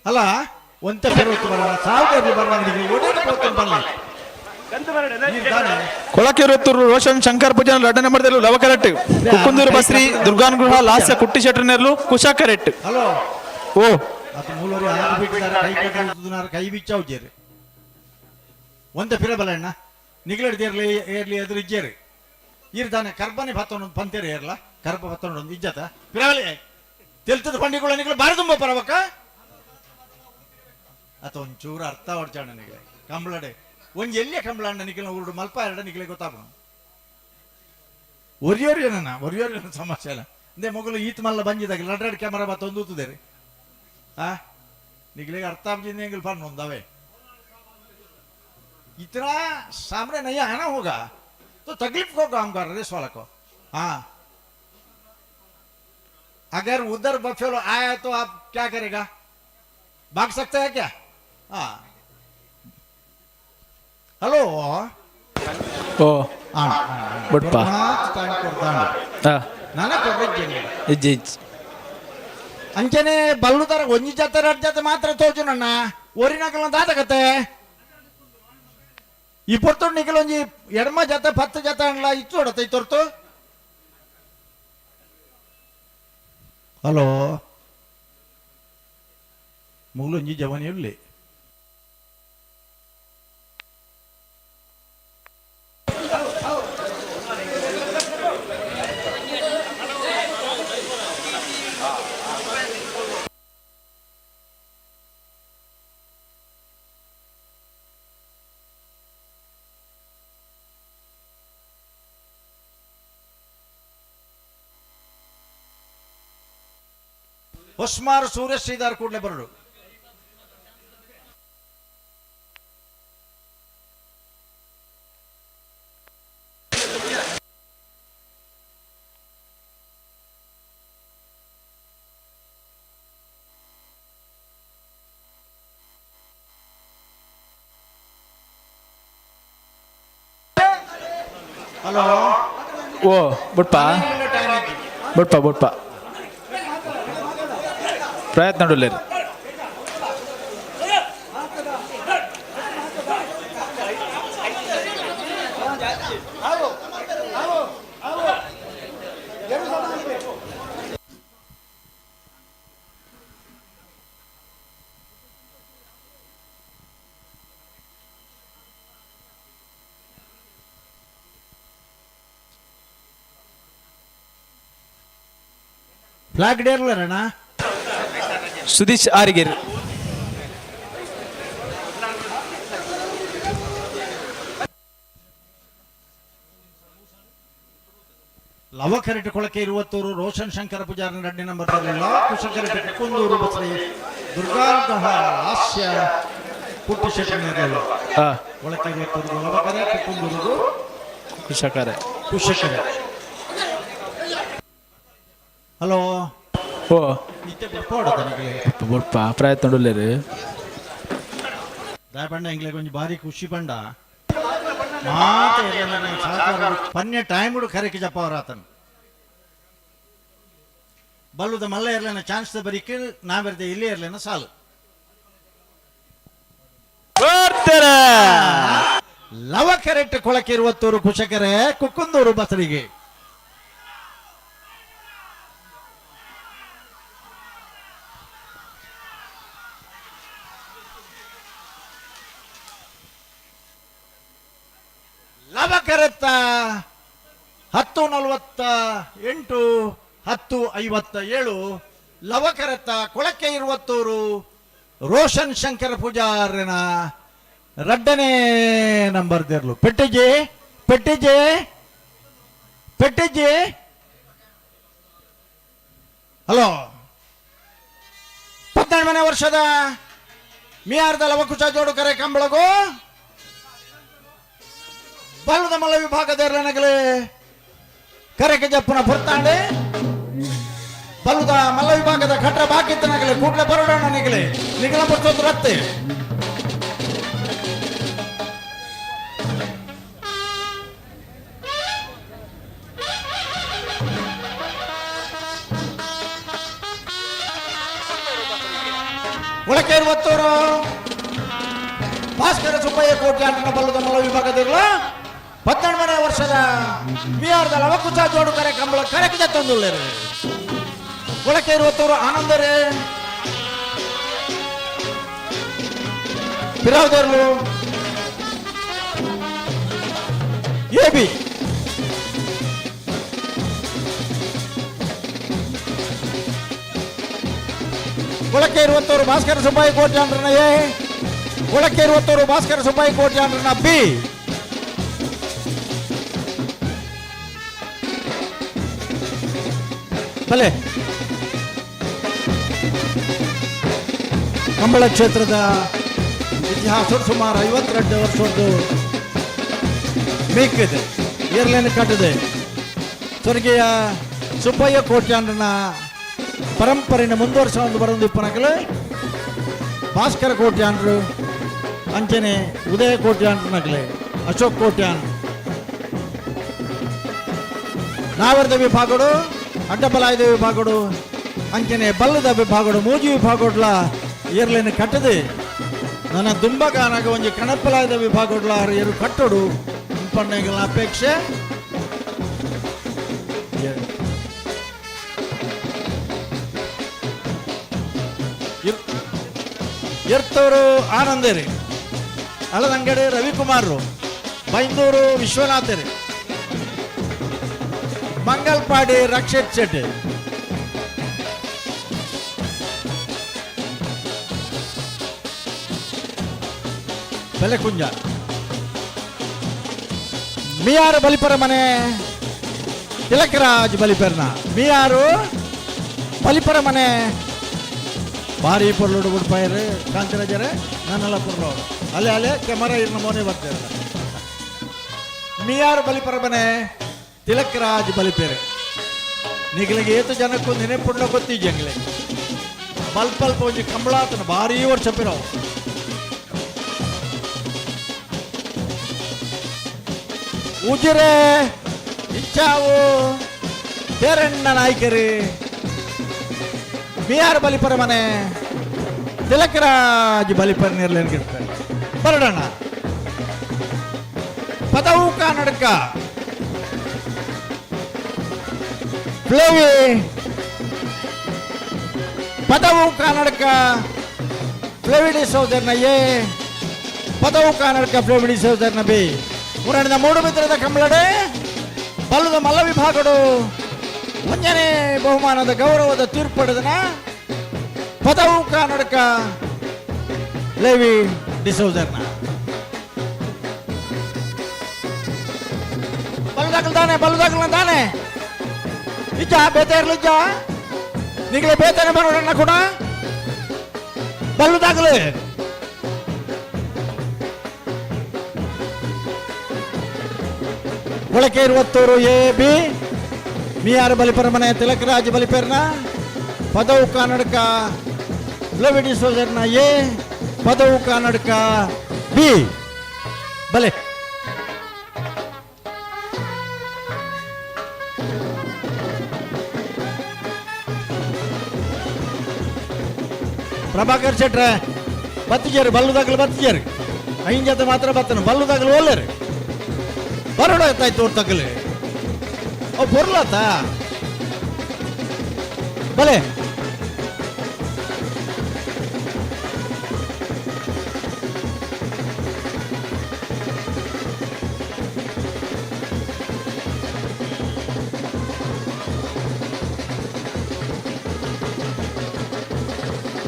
ಅಲ್ಲ ಒಂತೆ ಪೆರೋತು ಬರಲ್ಲ ಸಾವಿರ ಬರಲ್ಲ ಒಡೆ ಬರಲ್ಲ. ಕೊಳಕೆರತ್ತೂರು ರೋಷನ್ ಶಂಕರ್ ಪೂಜಾನ್ ಎರಡನೇ ನಂಬರ್ದಲ್ಲೂ ಲವ ಕರೆಕ್ಟ್. ಕುಕ್ಕುಂದೂರು ಬಸ್ರಿ ದುರ್ಗಾನುಗ್ರಹ ಲಾಸ್ಯ ಕುಟ್ಟಿ ಶೆಟ್ಟರ್ನೆರ್ಲು ಕುಶ ಕರೆಕ್ಟ್. ಹಲೋ ಓ ಅದು ಮೂಲರಿ ಆರು ಬಿಟ್ಟಿದ್ದಾರೆ ಕೈ ಕಟ್ಟಿದ್ದಾರೆ ಕೈ ಬಿಚ್ಚಾವು ಜೇರಿ ಒಂದೇ ಫಿರಬಲ್ಲ ಅಣ್ಣ ನಿಗಲೆಡ್ ಏರ್ಲಿ ಏರ್ಲಿ ಎದುರು ಇಜ್ಜೇರಿ ಇರ್ದಾನೆ ಕರ್ಬನೆ ಭತ್ತ ಪಂತೇರಿ ಏರ್ಲ ಕರ್ಬ ಭತ್ತ ಒಂದು ಇಜ್ಜತ ಪಿರವಲಿ ತೆಲ್ತದ ಪಂಡಿಗಳ ನಿಗಲು ಬಾರಿ ತುಂಬ ಪರವಕ್ಕ ಅತ ಒಂಚೂರು ಅರ್ಥ ಹೊಡ್ಚಾಣ ನಿಗಲೆ ಕಂಬಳಡೆ ಒಂಜಿ ಎಲ್ಲಿಯ ಕಂಬಳ ಅಣ್ಣ ನಿಗಲ ಊರು ಮಲ್ಪ ಎರಡ ನಿಗಲೆ ಗೊತ್ತಾಪಣ ಒರಿಯೋರಿ ಒರಿಯೋರಿ ಸಮಸ್ಯೆ ಅಲ್ಲ ಅಂದೆ ಮೊಗಲು ಈತ್ ಮಲ್ಲ ಬಂಜಿದಾಗ ಲಡ್ರಡ್ ಕ್ಯಾಮರಾ ಬತ್ತ ಒಂದು ಊತದೇರಿ ಆ निकलेगा अर्थाप जी ने नोंदावे इतना सामने नहीं आना होगा तो तकलीफ को काम कर रेस वाला को। हाँ अगर उधर बफेलो आया तो आप क्या करेगा, भाग सकते हैं क्या? हाँ हेलो ಓ ಬುಡ್ಪ ಹಾ ನಾನೇ ಕೊಡ್ಬೇಕು ಇಜ್ಜಿ ಇಜ್ಜಿ. ಅಂಚನೆ ಬಲ್ಲುದರ ಒಂಜಿ ಜಾತೆ ಎರಡು ಜಾತೆ ಮಾತ್ರ ತೋಜುನಣ್ಣ ಒರಿನಕಲ ದಾತಕತ್ತೆ ಈ ಪೊರ್ತು ನಿಕಲ ಒಂಜಿ ಎಡಮ ಜಾತೆ ಪತ್ತು ಜಾತೆ ಅಣ್ಣ ಇತ್ತು ಹೊಡತ್ತೆ ಈ ತೊರ್ತು. ಹಲೋ ಮುಗ್ಲೊಂಜಿ ಜವನಿ ಇರ್ಲಿ ಹೊಸ್ಮಾರ್ ಸೂರ್ಯ ಶ್ರೀಧರ್ ಕೂಡಲೇ ಬರಡು. ಹಲೋ ಓ ಬುಡ್ಪ ಬುಡ್ಪ ಬುಡ್ಪ ಪ್ರಯತ್ನ ನಡುಲ್ಲೇರಿ. ಫ್ಲಾಗ್ ಡೇರ್ಲರಣ್ಣ ಸುದೀಶ್ ಆರಿಗೇರಿ. ಲವ ಕರೆಟ್ ಕೊಳಕೆ ಇರುವತ್ತೂರು ರೋಷನ್ ಶಂಕರ ಪೂಜಾರಿ ಎರಡನೇ ನಂಬರ್ ಲವ ಕುಶ ಕರೆಟ್ ಕುಂದೂರು ಬಸರಿ ದುರ್ಗಾನುಗ್ರಹ ಹಾಸ್ಯ ಪುಟ್ಟ ಶೆಟ್ಟಿ ಕೊಳಕೆ ಇರುವತ್ತೂರು ಲವ ಕರೆ ಕುಂದೂರು ಕುಶಕರೆ ಕುಶಕರೆ. ಹಲೋ ಓ ಇತ್ತೆ ಬರ್ಪೋಡ ನಿಗಲೆ ಬುಡ್ಪ ಪ್ರಯತ್ನ ನಡುಲ್ಲೇರಿ. ದಾಯಪಂಡ ಎಂಗ್ಲೆ ಕೊಂಚ ಭಾರಿ ಖುಷಿ ಪಂಡ ಮಾತೆ ಸಹಕಾರ ಪನ್ಯ ಟೈಮ್ ಕರೆಕ್ ಜಪ್ಪ ಅವರಾತನು ಬಲ್ಲುದ ಮಲ್ಲ ಇರ್ಲೇನ ಚಾನ್ಸ್ ಬರೀಕ್ ನಾವಿರ್ದೆ ಇಲ್ಲಿ ಇರ್ಲೇನ ಸಾಲು ಬರ್ತಾರೆ. ಲವ ಕರೆಕ್ಟ್ ಕೊಳಕೆ ಇರುವತ್ತೂರು ಕುಶಕರೆ ಕುಕ್ಕುಂದೂರು ಬಸರಿಗೆ. ಲವ ಕರೆತ್ತ 10:48 10:57 ಲವಕರತ್ತ ಕೊಳಕೆ ಇರುವತ್ತೂರು ರೋಷನ್ ಶಂಕರ ಪೂಜಾರನ ರಡ್ಡನೇ ನಂಬರ್ ದೇರ್ಲು. ಪೆಟ್ಟಿಜೆ ಪೆಟ್ಟಿಜೆ ಪೆಟ್ಟಿಜೆ. ಹಲೋ 18ನೇ ವರ್ಷದ ಮಿಯಾರ್ದ ಲವಕುಶ ಜೋಡು ಕರೆ ಕಂಬಳಗು ಬಲ್ಲದ ಮಲ್ಲ ವಿಭಾಗದ ನಗಲೆ ಕರೆಗೆ ಜಪ್ಪುನ ಪೊರ್ತಾಂಡೆ. ಬಲ್ಲುದ ಮಲ್ಲ ವಿಭಾಗದ ಕಟ್ರ ಬಾಕಿತ್ತನಗಲೆ ಕೂಡ್ಲೆ ಬರೋಣ ನಿಗಲೆ ನಿಗಲ ಪಡ್ಸೋದು ರತ್ತೆ. ಒಳಕೇರು ಒತ್ತೂರು ಭಾಸ್ಕರ ಸುಬ್ಬಯ್ಯ ಕೋಟ್ಯಾಂಡನ ಬಲ್ಲದ ಮಲ್ಲ ವಿಭಾಗದಿರಲ 18ನೇ ವರ್ಷದ ಬಿಹಾರದ ಲವಕುಚ ಜೋಡು ಕರೆ ಕಂಬಳ ಕರೆಕಿದ ತಂದುಳ್ಳೇರು. ಒಳಕೇರು ಒತ್ತೂರು ಆನಂದರೇ ಪಿರಾವ್ದೇರ್ಲು ಎ ಬಿ ಕೊಳಕೇರುವತ್ತವರು ಭಾಸ್ಕರ ಸುಬ್ಬಯ್ಯ ಕೋಟ್ಯಾಂಡ್ರನ ಎ, ಕೊಳಕೇರುವತ್ತವರು ಭಾಸ್ಕರ ಸುಬ್ಬಯ್ಯ ಕೋಟ್ಯಾಂಡ್ರನ ಬಿ. ಭಲೆ ಕಂಬಳ ಕ್ಷೇತ್ರದ ಇತಿಹಾಸ ಸುಮಾರು 52 ವರ್ಷದ್ದು ಮೇಕಿದೆ, ಏರ್ಲೇನು ಕಟ್ಟಿದೆ. ಸ್ವರ್ಗೀಯ ಸುಬ್ಬಯ್ಯ ಕೋಟ್ಯಾಂಡ್ರನ ಪರಂಪರೆಯನ್ನು ಮುಂದುವರ್ಸ ಒಂದು ಬರೋದು ಇಪ್ಪನಕಲು ಭಾಸ್ಕರ ಕೋಟ್ಯಾಂಡ್ರು, ಅಂಚನೆ ಉದಯ ಕೋಟ್ಯಾಂಡ್ರನಕಲೆ ಅಶೋಕ್ ಕೋಟ್ಯಾನ್. ನಾವರ್ದ ವಿಭಾಗಡು, ಅಡ್ಡಬಲಾಯದ ವಿಭಾಗಡು, ಅಂಚನೆ ಬಲ್ಲದ ವಿಭಾಗಡು, ಮೂಜಿ ವಿಭಾಗಡ್ಲ ಏರ್ಲೇನು ಕಟ್ಟದೆ. ನನ್ನ ದುಂಬಗಾನಾಗ ಒಂಜಿ ಕಣಪ್ಪಲಾಯದ ವಿಭಾಗಡ್ಲ ಏರು ಕಟ್ಟೋಡು ಪಣ್ಣೆಗಳ ಅಪೇಕ್ಷೆ. ಎರ್ತವರು ಆನಂದೇರಿ, ಅಳದಂಗಡಿ ರವಿಕುಮಾರರು, ಬೈಂದೂರು ವಿಶ್ವನಾಥರಿ, ಮಂಗಲ್ಪಾಡಿ ರಕ್ಷಿತ್ ಶೆಟ್ಟಿ. ಬೆಲೆಕುಂಜ ಮಿಯಾರು ಬಲಿಪರ ಮನೆ ತಿಲಕರಾಜ್ ಬಲಿಪರ್ನ ಮಿಯಾರು ಬಲಿಪರ ಮನೆ ಭಾರಿ ಪೊರ್ಲುಡು ಬುಡ್ಪಾಯರು ಕಾಂತರಾಜರೇ ನನ್ನೆಲ್ಲ ಪೊರ್ಲೋಡು ಅಲ್ಲೇ ಅಲ್ಲೇ ಕ್ಯಾಮರಾ ಇರ್ನ ಮೋನೆ ಬರ್ತಾರೆ. ಮಿಯಾರು ಬಲಿಪರ ಮನೆ ತಿಲಕರಾಜ್ ಬಲಿಪೇರೆ ನಿಗಲಿಗೆ ಏತು ಜನಕ್ಕೂ ನೆನೆಪುಂಡ ಗೊತ್ತಿಜ್ಜಂಗ್ಲೆ ಬಲ್ಪಲ್ಪ ಒಂಜಿ ಕಂಬಳಾತನ ಭಾರಿ ವರ್ಷ ಪಿರವು. ಉಜಿರೆ ಇಚ್ಚಾವು ತೇರಣ್ಣ ನಾಯ್ಕರಿ ಬಿಆರ್ ಬಲಿಪರ ಮನೆ ತಿಲಕರಾಜ್ ಬಲಿಪರ ನೀರ್ಲೇನ್ಗಿರ್ತಾರೆ. ಬರಡೋಣ ಪದವು ಕನ್ನಡಕ ಫ್ಲೇವಿ ಪದವು ಕನ್ನಡಕ ಫ್ಲೇವಿಡಿ ಸೋದರನ ಎ, ಪದವು ಕನ್ನಡಕ ಫ್ಲೇವಿಡಿ ಸೋದರನ ಬಿ. ಮೂರಣಿದ ಮೂಡು ಮಿತ್ರದ ಕಂಬಳಡೆ ಬಲ್ಲದ ಮಲ್ಲ ವಿಭಾಗಡು ಒಂಜನೇ ಬಹುಮಾನದ ಗೌರವದ ತೀರ್ಪಡೆದನ ಪದವು ಕನ್ನಡಕ ಲೇವಿ ಡಿಸೋಜರ್ನ. ಬಲ್ಲದಾಗಲ್ ತಾನೆ, ಬಲ್ಲದಾಗಲ್ ತಾನೆ ಇಜ್ಜ ಬೇತೆ ಇರ್ಲಿಜ್ಜ ನಿಗಲೆ ಬೇತನೆ ಬರೋಣ ಕೂಡ ಬಲ್ಲದಾಗಲೇ. ಕೊಳಕೇರುವತ್ತೂರು ಎ ಬಿ ಮಿಯಾರ್ ಬಲಿಪರ ಮನೆ ತಿಲಕರಾಜ್ ಬಲಿಪೇರ್ನ ಪದವು ಕನ್ನಡಕ ಲವಿಡಿ ಸೋದರ್ನ ಎ, ಪದವು ಕನ್ನಡಕ ಬಿ. ಬಲೆ ಪ್ರಭಾಕರ್ ಶೆಟ್ರೆ ಬತ್ತಿಜೇರು ಬಲ್ಲುದಾಗಲು ಬತ್ತಿಜೇರು ಐನ್ ಜೊತೆ ಮಾತ್ರ ಬತ್ತನ ಬಲ್ಲುದಾಗಲು ಒಲ್ಲೇರು ಬರೋಣ ಎತ್ತಾಯ್ತು ತಗಲಿ ಓ ಬೊರ್ಲಾತ ಬಲೆ.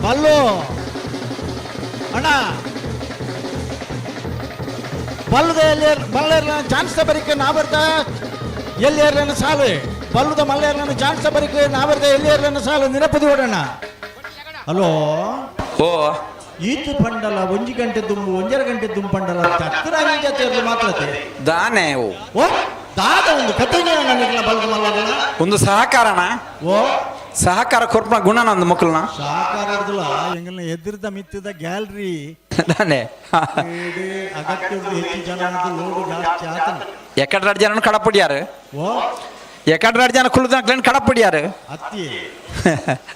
ಬಲ್ಲು ಅಣ್ಣ ಬಲ್ಲದ ಎಲ್ಲಿ ಬಲ್ಲೇರ್ಲ ಚಾನ್ಸ್ ಬರಿಕೆ ನಾ ಬರ್ತಾ ಎಲ್ಲಿ ಏರ್ಲೇನ ಸಾಲು ಬಲ್ಲದ ಮಲ್ಲೇರ್ಲನ ಚಾನ್ಸ್ ಬರಿಕೆ ನಾ ಬರ್ತಾ ಎಲ್ಲಿ ಏರ್ಲೇನ ಸಾಲು ನಿರಪದಿ ಓಡಣ್ಣ. ಹಲೋ ಓ ಈತು ಪಂಡಲ ಒಂಜಿ ಗಂಟೆ ದುಂಬು ಒಂಜರ ಗಂಟೆ ದುಂಬು ಪಂಡಲ ಹತ್ತಿರ ಜೊತೆ ಮಾತ್ರತೆ ದಾನೆ ಓ ಓ ದಾದ ಒಂದು ಕತೆ ನನಗೆಲ್ಲ ಬಲ್ಲದ ಮಲ್ಲದಲ್ಲ ಒಂದು ಸಹಕಾರಣ ಓ ಸಹಕಾರ ಕೊರ್ಪುನ ಗುಣನಂದು ಮಕ್ಕಳನ್ನ ಸಹಕಾರ ಎಂಗಲ್ನ ಎದುರ್ದ ಮಿತ್ತದ ಗ್ಯಾಲರಿ. ನಾನೇ. ಅಗತ್ಯದ ಹೆಚ್ಚು ಜನ ಲೋಡು ಜಾಸ್ತಿ ಆತನ. ಎಕಡ್ ರಡ್ ಜನ ಕಡಪುಡಿಯಾರು. ಓ. ಎಕಡ್ ರಡ್ ಜನ ಕುಳ್ಳುದಾಕ್ಲೇನ್ ಕಡಪುಡಿಯಾರು. ಅತ್ತಿ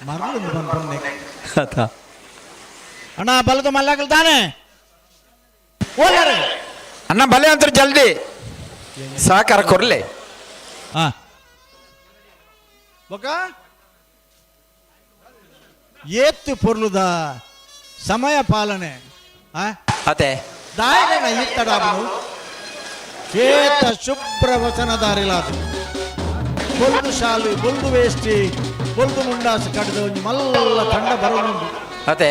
ಮರಳು ಬಂದ್. ಅಥ. ಅಣ್ಣ, ಬಲದ ಮಲ್ಲಾಗಲ್ ತಾನೆ ಓಲಾರೆ. ಅಣ್ಣ, ಬಲೆ ಅಂತ ಜಲ್ದಿ ಸಹಕಾರ ಕೊರ್ಲೆ. ಹಾ, ಬೊಕ ಏತ್ತು ಪೊರ್ಲುದ ಸಮಯ ಪಾಲನೆ. ಅತೆ. ದಾಯನ ಇತ್ತಡಾಬನು ಶ್ವೇತ ಶುಭ್ರ ವಸನದಾರಿಲಾದು ಬೊಲ್ದು ಶಾಲು, ಬೊಲ್ದು ವೇಷ್ಟಿ, ಬೊಲ್ದು ಮುಂಡಾಸು ಕಡ್ದು ಒಂಜಿ ಮಲ್ಲ ತಂಡ ಬರೋನುಂಡು. ಅತೆ,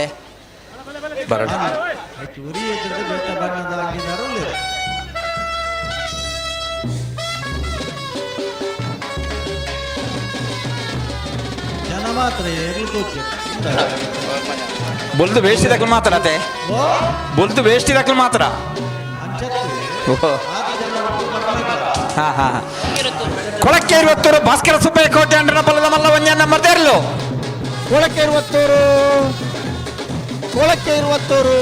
ಬರೋಣ. ಉರಿ ಎದುರು ಬೇತ ಬಣ್ಣದ ಹಾಕಿದಾರೋ. ಜನ ಮಾತ್ರ ಎಲ್ಲಿ ತೋಚು. ಬೊಲ್ದು ವೇಷ್ಟಿ ದಕ್ಕಲು ಮಾತ್ರ ಅತೆ. ಬೊಲ್ದು ವೇಷ್ಟಿ ದಕ್ಕಲು ಮಾತ್ರ. ಓ ಹಾ ಹಾ. ಕೊಳಕ್ಕೆ ಇರುವತ್ತೂರು ಭಾಸ್ಕರ ಸುಬ್ಬಯ್ಯ ಕೋಟೆ ಅಂಡ್ರನ ಬಲದ ಮಲ್ಲ ಒಂಜ ನಂಬರ್ ದೇರ್ಲು. ಕೊಳಕ್ಕೆ ಇರುವತ್ತೂರು, ಕೊಳಕ್ಕೆ ಇರುವತ್ತೂರು,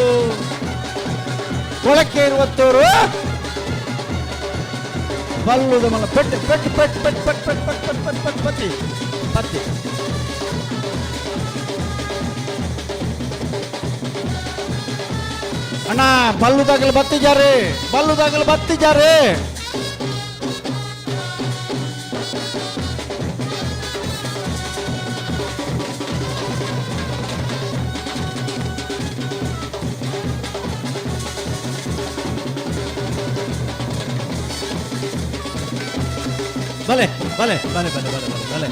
ಕೊಳಕ್ಕೆ ಇರುವತ್ತೂರು ಬಲ್ಲುದ ಮಲ್ಲ ಪೆಟ್ಟು ಪೆಟ್ಟು ಪೆಟ್ಟು ಪೆಟ್ಟು ಪೆಟ್ಟು ಪೆಟ್ಟು ಪೆಟ್ಟು ಪೆಟ್ಟು ಪೆಟ್ಟು ಪೆಟ್ಟು ಪತ್ತಿ ಪತ್ತಿ. ಅಣ್ಣ, ಬಲ್ಲುದಾಗಲು ಬತ್ತಿಜಾರೆ, ಬಲ್ಲುದಾಗಲು ಬತ್ತಿಜಾರೆ. ಬಲೆ ಬಲೆ ಬಲೆ ಬಲೆ ಬಲೆ ಬಲೆ ಬಲೆ.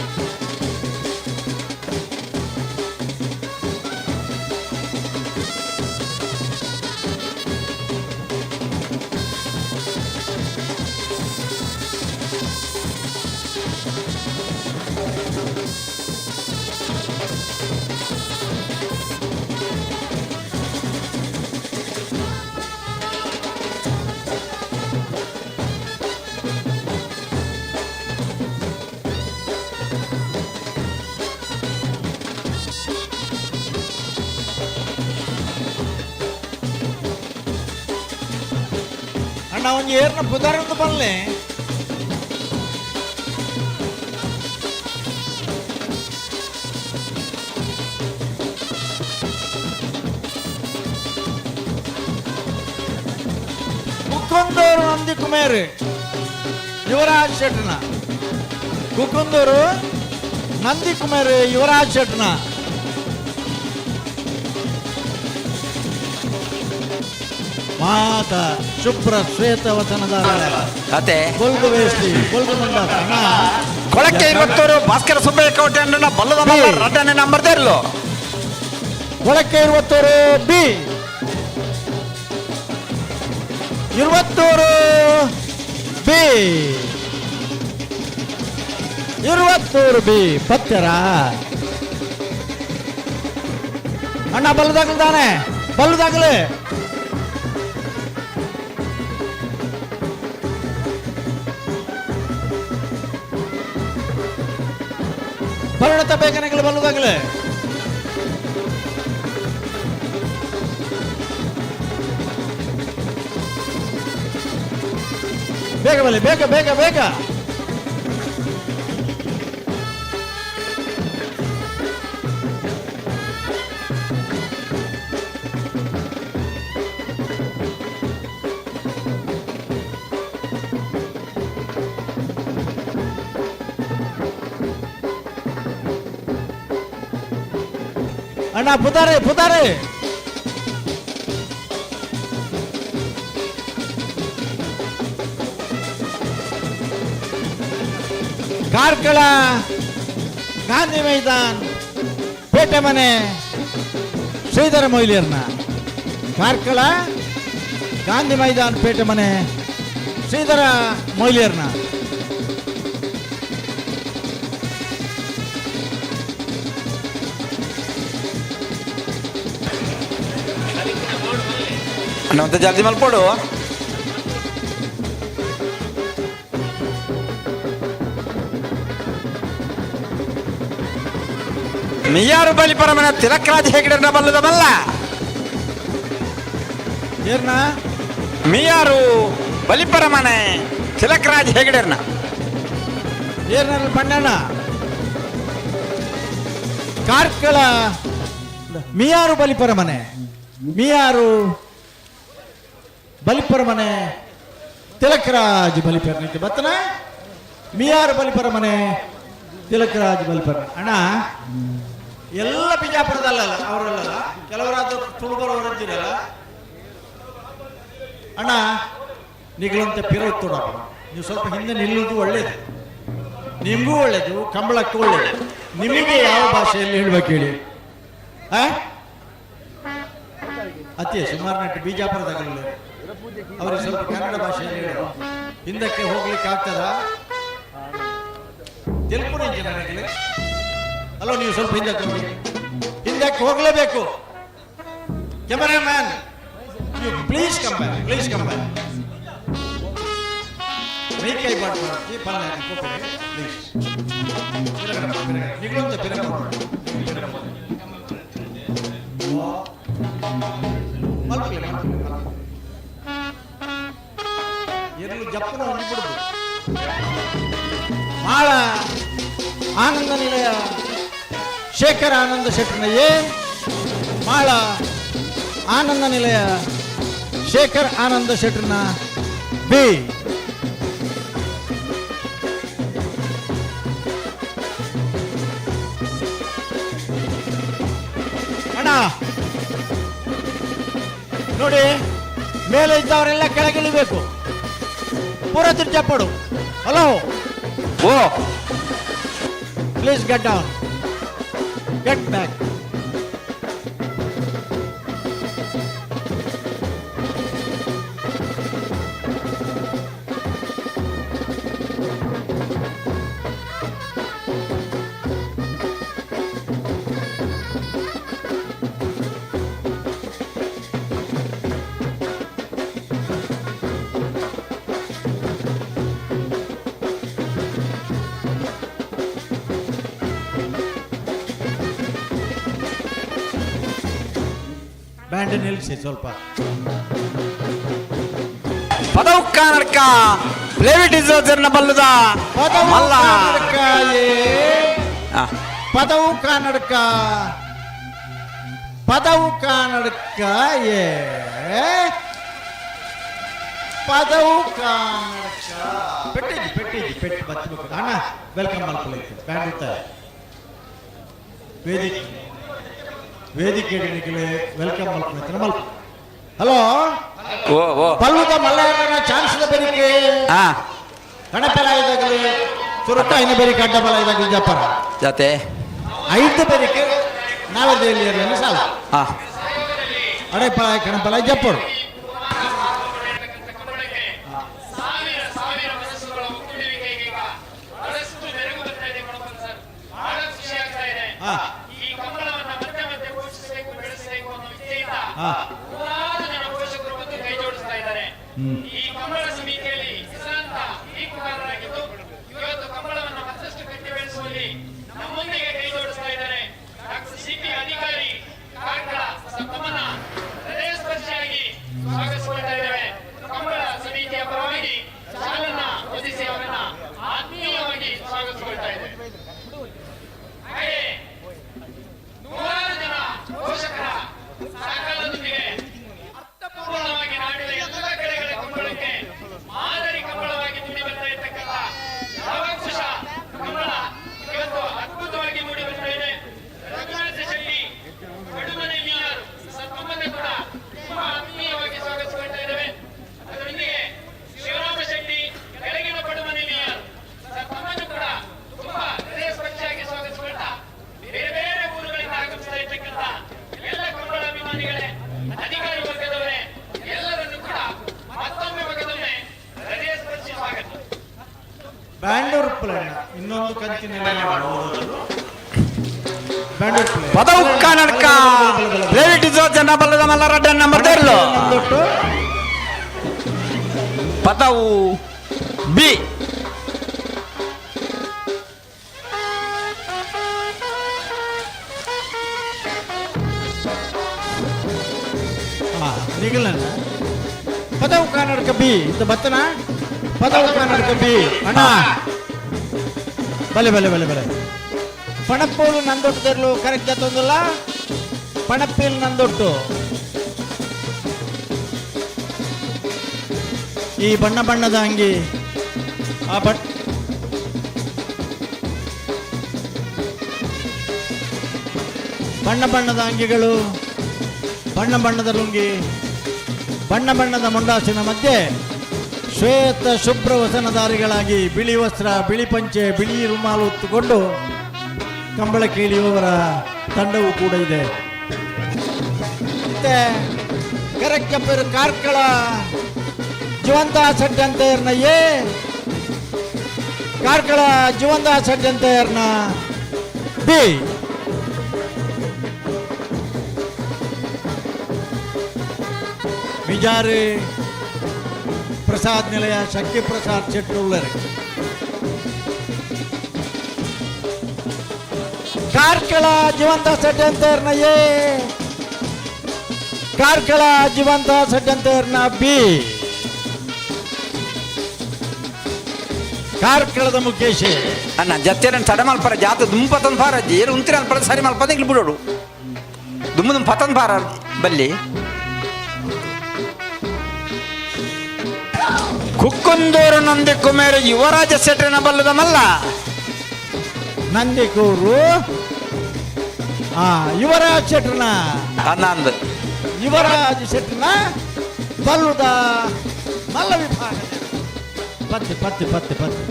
ಅಣ್ಣ, ಒಂಜಿ ಏರ್ನ ಪುದಾರೊಂದು ಬಲ್ಲೆ. ಕುಕ್ಕುಂದೂರು ನಂದಿ ಕುಮೇರ್ ಯುವರಾಜ್ ಶೆಟ್ನ. ಕುಕ್ಕುಂದೂರು ನಂದಿ ಕುಮಾರ್ ಯುವರಾಜ್ ಶೆಟ್ನ. ಮಾತ ಶುಭ್ರ ಶ್ವೇತ ವಚನದಾರ. ಅತೆ. ಬೊಲ್ದು ವೇಷ್ಟಿ, ಬೊಲ್ದು ಮುಂಡಾಸ ಅಣ್ಣ. ಕೊಳಕ್ಕೆ ಇರುವತ್ತೂರು ಭಾಸ್ಕರ ಸುಬ್ಬಯ್ಯ ಕೋಟೆ ಅಂಡ್ರನ ಬಲ್ಲದ ಮಲ್ಲ ರಡ್ಡನೆ ನಂಬರ್ ದೇರ್ಲು. ಕೊಳಕ್ಕೆ Iruvathur B, Iruvathur B, Iruvathur B ಪತ್ತೆರ. ಅಣ್ಣ, ಬಲ್ಲದಾಗಲು ತಾನೆ, ಬಲ್ಲದಾಗಲು. ಪರಿಣತ ಬೇಗನೆಗಳು ಬಲ್ಲದಾಗಲೇ. ಬೇಗ ಬಲ್ಲಿ, ಬೇಗ ಬೇಗ ಬೇಗ. ಅಣ್ಣ, ಪುದಾರೆ ಪುದಾರೆ. ಕಾರ್ಕಳ ಗಾಂಧಿ ಮೈದಾನ್ ಪೇಟೆ ಮನೆ ಶ್ರೀಧರ ಮೊಯ್ಲಿಯರ್ನ. ಕಾರ್ಕಳ ಗಾಂಧಿ ಮೈದಾನ್ ಪೇಟೆ ಮನೆ ಶ್ರೀಧರ ಮೊಯ್ಲಿಯರ್ನ. ಅಣ್ಣ, ಒಂತ ಜಲ್ದಿ ಮಲ್ಪೋಡು. ಮಿಯಾರು ಬಲಿಪರಮನ ತಿಲಕರಾಜ್ ಹೆಗಡೆನ ಬಲ್ಲದ ಬಲ್ಲ. ಏರ್ನ? ಮಿಯಾರು ಬಲಿಪರಮನೆ ತಿಲಕರಾಜ್ ಹೆಗಡೆರ್ನ. ಏರ್ನಲ್ಲಿ ಬಣ್ಣಣ್ಣ? ಕಾರ್ಕಳ ಮಿಯಾರು ಬಲಿಪರ ಮನೆ, ಮಿಯಾರು ಬಲಿಪರ ಮನೆ ತಿಲಕರಾಜ್ ಬಲಿಪರ ಬತ್ತನ. ಮಿಯಾರು ಬಲಿಪರ ಮನೆ ತಿಲಕರಾಜ್ ಬಲಿಪರ. ಅಣ್ಣ, ಎಲ್ಲ ಬಿಜಾಪುರದಲ್ಲ, ಅವರಲ್ಲ, ಕೆಲವರಾದ ತುಳುಬರವರು ಇದ್ದೀರಲ್ಲ ಅಣ್ಣ. ನಿಗಳಂತೆ ಪಿರವು, ನೀವು ಸ್ವಲ್ಪ ಹಿಂದೆ ನಿಲ್ಲುವುದು ಒಳ್ಳೇದು, ನಿಮಗೂ ಒಳ್ಳೇದು, ಕಂಬಳಕ್ಕೂ ಒಳ್ಳೇದು. ನಿಮಗೆ ಯಾವ ಭಾಷೆಯಲ್ಲಿ ಹೇಳ್ಬೇಕು ಹೇಳಿ? ಅತಿ ಸುಮಾರು ನಟ್ಟು ಬಿಜಾಪುರದಾಗಲ್ಲ, ಅವರಿಗೆ ಸ್ವಲ್ಪ ಕನ್ನಡ ಭಾಷೆಯಲ್ಲಿ ಹೇಳುವ. ಹಿಂದಕ್ಕೆ ಹೋಗ್ಲಿಕ್ಕೆ ಆಗ್ತದ? ತೆಲುಪು ನನಗೆ. ಅಲೋ, ನೀವು ಸ್ವಲ್ಪ ಹಿಂದಕ್ಕೆ ಹೋಗಿ, ಹಿಂದಕ್ಕೆ ಹೋಗ್ಲೇಬೇಕು. Cameraman, you please come back, please come back. ಕೈ ಬಾಡ್ತಿ ಪಲ್ಲೆ ಪ್ಲೀಸ್. ನಿಗಳಂತ ಎಲ್ಲೂ ಜಪ್ಪನ ಒಂಜಿ ಬಿಡುದು. ಮಾಳ ಆನಂದ ನಿಲಯ ಶೇಖರ ಆನಂದ ಶೆಟ್ಟನ ಎ, ಮಾಳ ಆನಂದ ನಿಲಯ ಶೇಖರ್ ಆನಂದ ಶೆಟ್ಟನ ಬಿ. ಅಣ್ಣ ನೋಡಿ, ಮೇಲೆ ಇದ್ದವರೆಲ್ಲ ಕೆಳಗಿಳಿಬೇಕು. ಪೂರ ತಿರ್ಚಪ್ಪಡು. Hello, oh please get down, get back. Band ನಿಲ್ಲಿಸಿ ಸ್ವಲ್ಪ. ಪದವು ಕನ್ನಡಕ ಪ್ಲೇವಿಟ್ ಡಿಸೋಜರ್ನ ಬಲ್ಲದ ಪದವು ಮಲ್ಲ. ಕನ್ನಡಕ ಎ, ಪದವು ಕನ್ನಡಕ, ಪದವು ಕನ್ನಡಕ ಎ, ಪದವು ಕನ್ನಡಕ. ಪೆಟ್ಟಿದ್ದಿ ಪೆಟ್ಟಿದ್ದಿ ಪೆಟ್ಟು ಬಚ್ಚಬೇಕು. ಅಣ್ಣ welcome ಮಲ್ಕೊಳ್ಳಿ. ಬ್ಯಾಂಡ್ ಇರ್ತಾರೆ ವೇದಿಕೆ, ವೇದಿಕೆ welcome ಮಲ್ಕೊಳ್ಳಿ ಮಲ್ಪ. ಹಲೋ, ಓ ಓ ಪಲ್ವುದ ಮಲ್ಲಯ್ಯನ ಚಾನ್ಸ್ ಬೆರಿಕೆ ಕಣಪೆಲ ಇದಾಗಲಿ ಸುರಟ್ಟ ಐನ ಬೆರಿಕೆ ಅಡ್ಡ ಬಲ ಇದಾಗಲಿ ಜಪ್ಪರ ಜೊತೆ ಐದು ಬೆರಿಕೆ ನಾವೇ ಸಾಲ ಅಡೆಪಲ ಕಣಪಲ ಜಪ್ಪರು. ಈ ಕಂಬಳ ಸಮಿತಿಯಲ್ಲಿ ಹೆಸರಾಂತ ತೀರ್ಪುಗಾರರಾಗಿದ್ದು ಇವತ್ತು ಕಂಬಳವನ್ನು ಮತ್ತಷ್ಟು ಗಟ್ಟಿ ಬೆಳೆಸುವಲ್ಲಿ ನಮ್ಮೊಂದಿಗೆ ಕೈ ಜೋಡಿಸ್ತಾ ಇದ್ದಾರೆ ಡಾಕ್ಟರ್ ಸಿಪಿ ಅಧಿಕಾರಿ ಕಾರ್ಕಳ ತಮ್ಮನ್ನ ಹೃದಯಸ್ಪರ್ಶಿಯಾಗಿ ಸ್ವಾಗತಿಸಿಕೊಳ್ತಾ ಇದ್ದೇವೆ. ಕಂಬಳ ಸಮಿತಿಯ ಪರವಾಗಿ ಶಾಲನ್ನ ಹೊದಿಸಿ ಅವರನ್ನ ಆತ್ಮೀಯವಾಗಿ ಸ್ವಾಗತಿಸಿಕೊಳ್ತಾ ಇದ್ದೇವೆ. ಹಾಗೆ ನೂರಾರು ಜನ ಪೋಷಕರ ಸಹಕಾರದೊಂದಿಗೆ ಅರ್ಥಪೂರ್ಣವಾಗಿ ನಾಡಿನ ಎಲ್ಲ ಕಡೆಗಳ ಕಂಬಳಕ್ಕೆ ಮಾದರಿ ಕಂಬಳವಾಗಿ ಮೂಡಿ ಬರ್ತಾ ಇರ್ತಕ್ಕಂಥ ಲವಕುಶ ಕಂಬಳ ಇವತ್ತು ಅದ್ಭುತವಾಗಿ ಮೂಡಿ ಬರ್ತಾ ಇದೆ. ರಘುನಾಥ ಶೆಟ್ಟಿ ಕಡುಮನೆ ಮೀನಾರು ತಮ್ಮನ್ನು ಕೂಡ ತುಂಬಾ ಆತ್ಮೀಯವಾಗಿ ಸ್ವಾಗತಿಸಿಕೊಳ್ತಾ ಇದ್ದೇವೆ. ಅದರೊಂದಿಗೆ ಶಿವರಾಮ ಶೆಟ್ಟಿ ಕೆಳಗಿನ ಪಡುಮನೆ ಮೀನಾರು ತಮ್ಮನ್ನು ಕೂಡ ತುಂಬಾ ಹೃದಯ ಸ್ಪರ್ಶಿಯಾಗಿ ಸ್ವಾಗತಿಸಿಕೊಳ್ತಾ ಬೇರೆ ಬೇರೆ ಊರುಗಳಿಂದ ಆಗಮಿಸ್ತಾ ಇರ್ತಕ್ಕಂಥ ಎಲ್ಲ ಕಂಬಳ ಅಭಿಮಾನಿಗಳೇ, ಅಧಿಕಾರಿ ವರ್ಗದವರೇ, ಎಲ್ಲರನ್ನು ಕೂಡ ಮತ್ತೊಮ್ಮೆ ಮಗದೊಮ್ಮೆ ಹೃದಯ ಸ್ಪರ್ಶಿ ಸ್ವಾಗತ. ಬ್ಯಾಂಡೂರ್ ಪ್ಲೇನ್ ಇನ್ನೊಂದು ಕಂತಿನಲ್ಲಿ ಬ್ಯಾಂಡೂರ್ ಪ್ಲೇನ್. ಪದವು ಕನ್ನಡಕ ಪ್ಲೇವಿಟ್ ಡಿಸೋಜರ್ನ ಬಲ್ಲದ ಮಲ್ಲ ರಡ್ಡ ನಂಬರ್ ದೇರ್ಲು. ಪದವು ಬಿ. ಪದವು ಕರ್ನಾಟಕ ಬಿ ಇದು ಬತ್ತನ ಪದವು ಕರ್ನಾಟಕ ಬಿ ಅಣ್ಣ. ಬಲೆ ಬಲೆ ಬಲೆ ಬಲೆ. ಪಣಪ್ಪೋಲು ನಂದೊಟ್ಟು ತೆರಲು ಕರೆಕ್ಟ್ ಜತ್ತೊಂದುಲ್ಲ. ಪಣಪ್ಪೇಲು ನಂದೊಟ್ಟು ಈ ಬಣ್ಣ ಬಣ್ಣದ ಅಂಗಿ ಆ ಬಟ್ ಬಣ್ಣ ಬಣ್ಣದ ಅಂಗಿಗಳು, ಬಣ್ಣ ಬಣ್ಣದ ಲುಂಗಿ, ಬಣ್ಣ ಬಣ್ಣದ ಮುಂಡಾಸಿನ ಮಧ್ಯೆ ಶ್ವೇತ ಶುಭ್ರ ವಸನಧಾರಿಗಳಾಗಿ ಬಿಳಿ ವಸ್ತ್ರ, ಬಿಳಿ ಪಂಚೆ, ಬಿಳಿ ರುಮಾಲು ಹೊತ್ತುಕೊಂಡು ಕಂಬಳಕ್ಕೆ ಇಳಿಯುವವರ ತಂಡವೂ ಕೂಡ ಇದೆ. ಮತ್ತೆ ಕರೆಕ್ಟ್ ಕಾರ್ಕಳ ಜೀವಂತ ಸಡ್ಡಂತೆಯರ್ನ ಎ, ಕಾರ್ಕಳ ಜೀವಂತ ಸಡ್ಡಂತೆಯರ್ನ ಬಿ. ಮಿಜಾರಿ ಪ್ರಸಾದ್ ನಿಲಯ ಶಕ್ತಿ ಪ್ರಸಾದ್ ಚೆಟ್ಟುಳ್ಳರು. ಕಾರ್ಕಳ ಜೀವಂತ ಸಡ್ಡಂತೆಯರ್ನ ಎ, ಕಾರ್ಕಳ ಜೀವಂತ ಸಡ್ಡಂತೆಯರ್ನ ಬಿ. ಕಾರ್ಕಳದ ಮುಖೇಶ್ ಅಣ್ಣ ಜತ್ತೆರನ್ ತಡ ಮಲ್ಪರ ಜಾತ ದುಂಪತನ್ ಪಾರಜ್ಜಿ ಏರು ಉಂತಿರ ಅಲ್ಪರ ಸರಿ ಮಲ್ಪದ ಇಂಗ್ಲಿ ಬಿಡೋಡು ದುಮ್ಮ ದುಮ್ ಪತನ್ ಪಾರ ಬಲ್ಲಿ. ಕುಕ್ಕುಂದೂರು ನಂದಿ ಕುಮೇರು ಯುವರಾಜ ಶೆಟ್ಟರನ ಬಲ್ಲದ ಮಲ್ಲ. ನಂದಿಕೂರು ಯುವರಾಜ್ ಶೆಟ್ಟರ್ನ ಅಂದ ಯುವರಾಜ್ ಶೆಟ್ಟರ್ನ ಬಲ್ಲುದ ಮಲ್ಲ ವಿಭಾಗ. ಪತ್ತೆ ಪತ್ತೆ ಪತ್ತೆ ಪತ್ತೆ.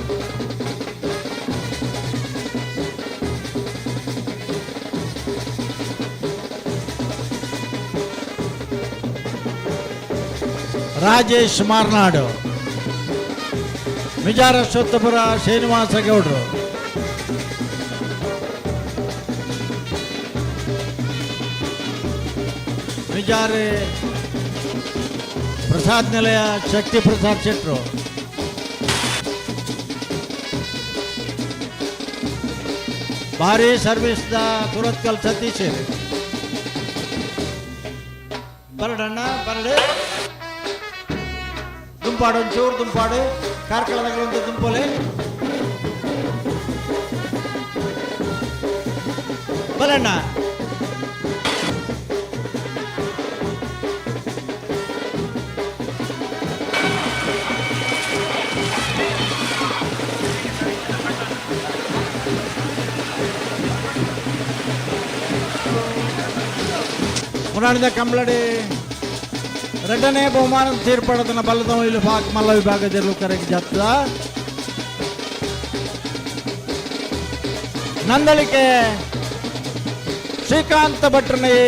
ರಾಜೇಶ್ ಮಾರ್ನಾಡು, ಮಿಜಾರ ಅಶ್ವತ್ಥಪುರ ಶ್ರೀನಿವಾಸ ಗೌಡರು. ಮಿಜಾರೆ ಪ್ರಸಾದ್ ನಿಲಯ ಶಕ್ತಿ ಪ್ರಸಾದ್ ಶೆಟ್ರು. ಭಾರಿ ಸರ್ವಿಸ್ the Surathkal Satish. ಬರಡಣ್ಣ ಬರಡು ದುಂಪಾಡು ಒಂಚೂರು ದುಂಪಾಡು ಕಾರ್ಕಳದಾಗ ಒಂದು ದುಂಪೋಲೆ ಬಲಣ್ಣ. ಮುನಾಡಿದ ಕಂಬಳಡಿ ಎರಡನೇ ಬಹುಮಾನ ತೀರ್ಪಡತನ ಬಲ್ಲದ ಇಲ್ಲಿ ಮಲ್ಲ ವಿಭಾಗದಲ್ಲಿ ಕರೆಗೆ ಜತ್ತ ನಂದಳಿಕೆ ಶ್ರೀಕಾಂತ ಭಟ್ರನ ಎ,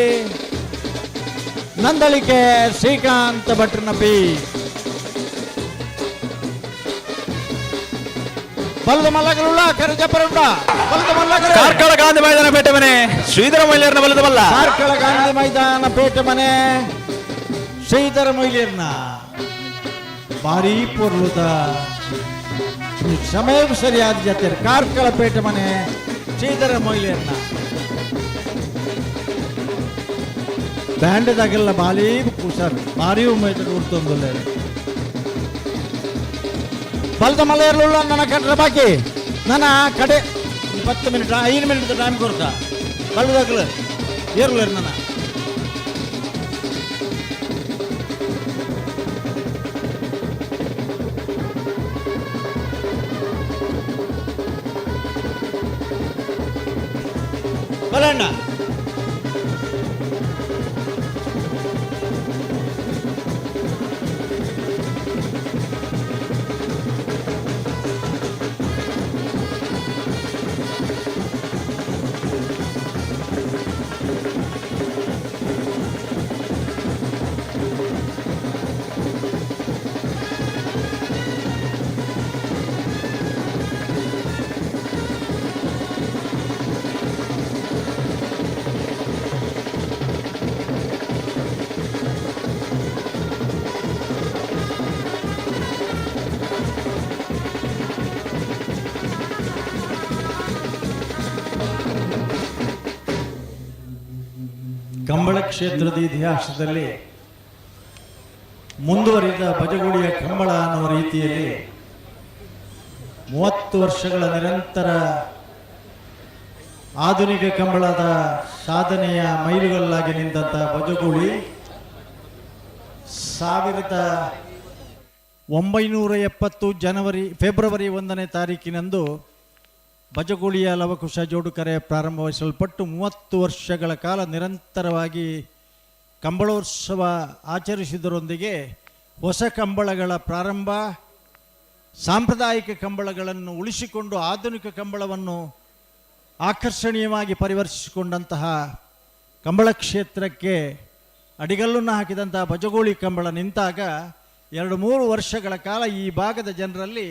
ನಂದಳಿಕೆ ಶ್ರೀಕಾಂತ ಭಟ್ರನ ಬಿ. ಬಲ್ಲದ ಮಲ್ಲಗರುಳ್ಳ ಕರೆಜಪ್ಪರುಂಡ ಬಲ್ಲದ ಮಲ್ಲಗರು. ಕಾರ್ಕಳ ಗಾಂಧಿ ಮೈದಾನ ಪೇಟೆ ಮನೆ ಶ್ರೀಧರ ಮೈಲಿಯರ್ನ ಬಲ್ಲದ ಮಲ್ಲ. ಕಾರ್ಕಳ ಗಾಂಧಿ ಮೈದಾನ ಪೇಟೆ ಮನೆ ಶ್ರೀಧರ ಮೊಯ್ಲಿಯರ್ನ ಭಾರೀ ಪೊರ್ಲುದ ಸಮಯ ಸರಿಯಾದ ಜೊತೆ ಕಾರ್ಕಳ ಪೇಟೆ ಮನೆ ಶ್ರೀಧರ ಮೊಯ್ಲಿಯರ್ನ ಬ್ಯಾಂಡ್ದಾಗೆಲ್ಲ ಭಾರಿ ಕುಸರ್ ಭಾರಿ ಉಮೇದ ಉರ್ತೊಂದುಲ್ಲ. ಬಲ್ದ ಮಲೆಯರ್ಲುಳ್ಳ ನನ್ನ ಕಂಡ್ರೆ ಬಾಕಿ ನನ್ನ ಕಡೆ 10 ಮಿನಿಟ್ 5 ಮಿನಿಟ್ ಟೈಮ್ ಕೊಡ್ತಾ ಬಲ್ದಾಗಲು ಏರ್ಲೇರು ನನ್ನ ಬಲಣ್ಣ. ಕಂಬಳ ಕ್ಷೇತ್ರದ ಇತಿಹಾಸದಲ್ಲಿ ಮುಂದುವರಿದ ಬಜಗುಳಿಯ ಕಂಬಳ ಅನ್ನುವ ರೀತಿಯಲ್ಲಿ 30 ವರ್ಷಗಳ ನಿರಂತರ ಆಧುನಿಕ ಕಂಬಳದ ಸಾಧನೆಯ ಮೈಲುಗಲ್ಲಾಗಿ ನಿಂತಹ ಬಜಗುಳಿ 1970 ಫೆಬ್ರವರಿ 1ನೇ ತಾರೀಕಿನಂದು ಬಜಗುಳಿಯ ಲವಕುಶ ಜೋಡುಕರೆ ಪ್ರಾರಂಭವಿಸಲ್ಪಟ್ಟು 30 ವರ್ಷಗಳ ಕಾಲ ನಿರಂತರವಾಗಿ ಕಂಬಳೋತ್ಸವ ಆಚರಿಸಿದರೊಂದಿಗೆ ಹೊಸ ಕಂಬಳಗಳ ಪ್ರಾರಂಭ, ಸಾಂಪ್ರದಾಯಿಕ ಕಂಬಳಗಳನ್ನು ಉಳಿಸಿಕೊಂಡು ಆಧುನಿಕ ಕಂಬಳವನ್ನು ಆಕರ್ಷಣೀಯವಾಗಿ ಪರಿವರ್ತಿಸಿಕೊಂಡಂತಹ ಕಂಬಳ ಕ್ಷೇತ್ರಕ್ಕೆ ಅಡಿಗಲ್ಲನ್ನು ಹಾಕಿದಂತಹ ಬಜಗೋಳಿ ಕಂಬಳ ನಿಂತಾಗ 2-3 ವರ್ಷಗಳ ಕಾಲ ಈ ಭಾಗದ ಜನರಲ್ಲಿ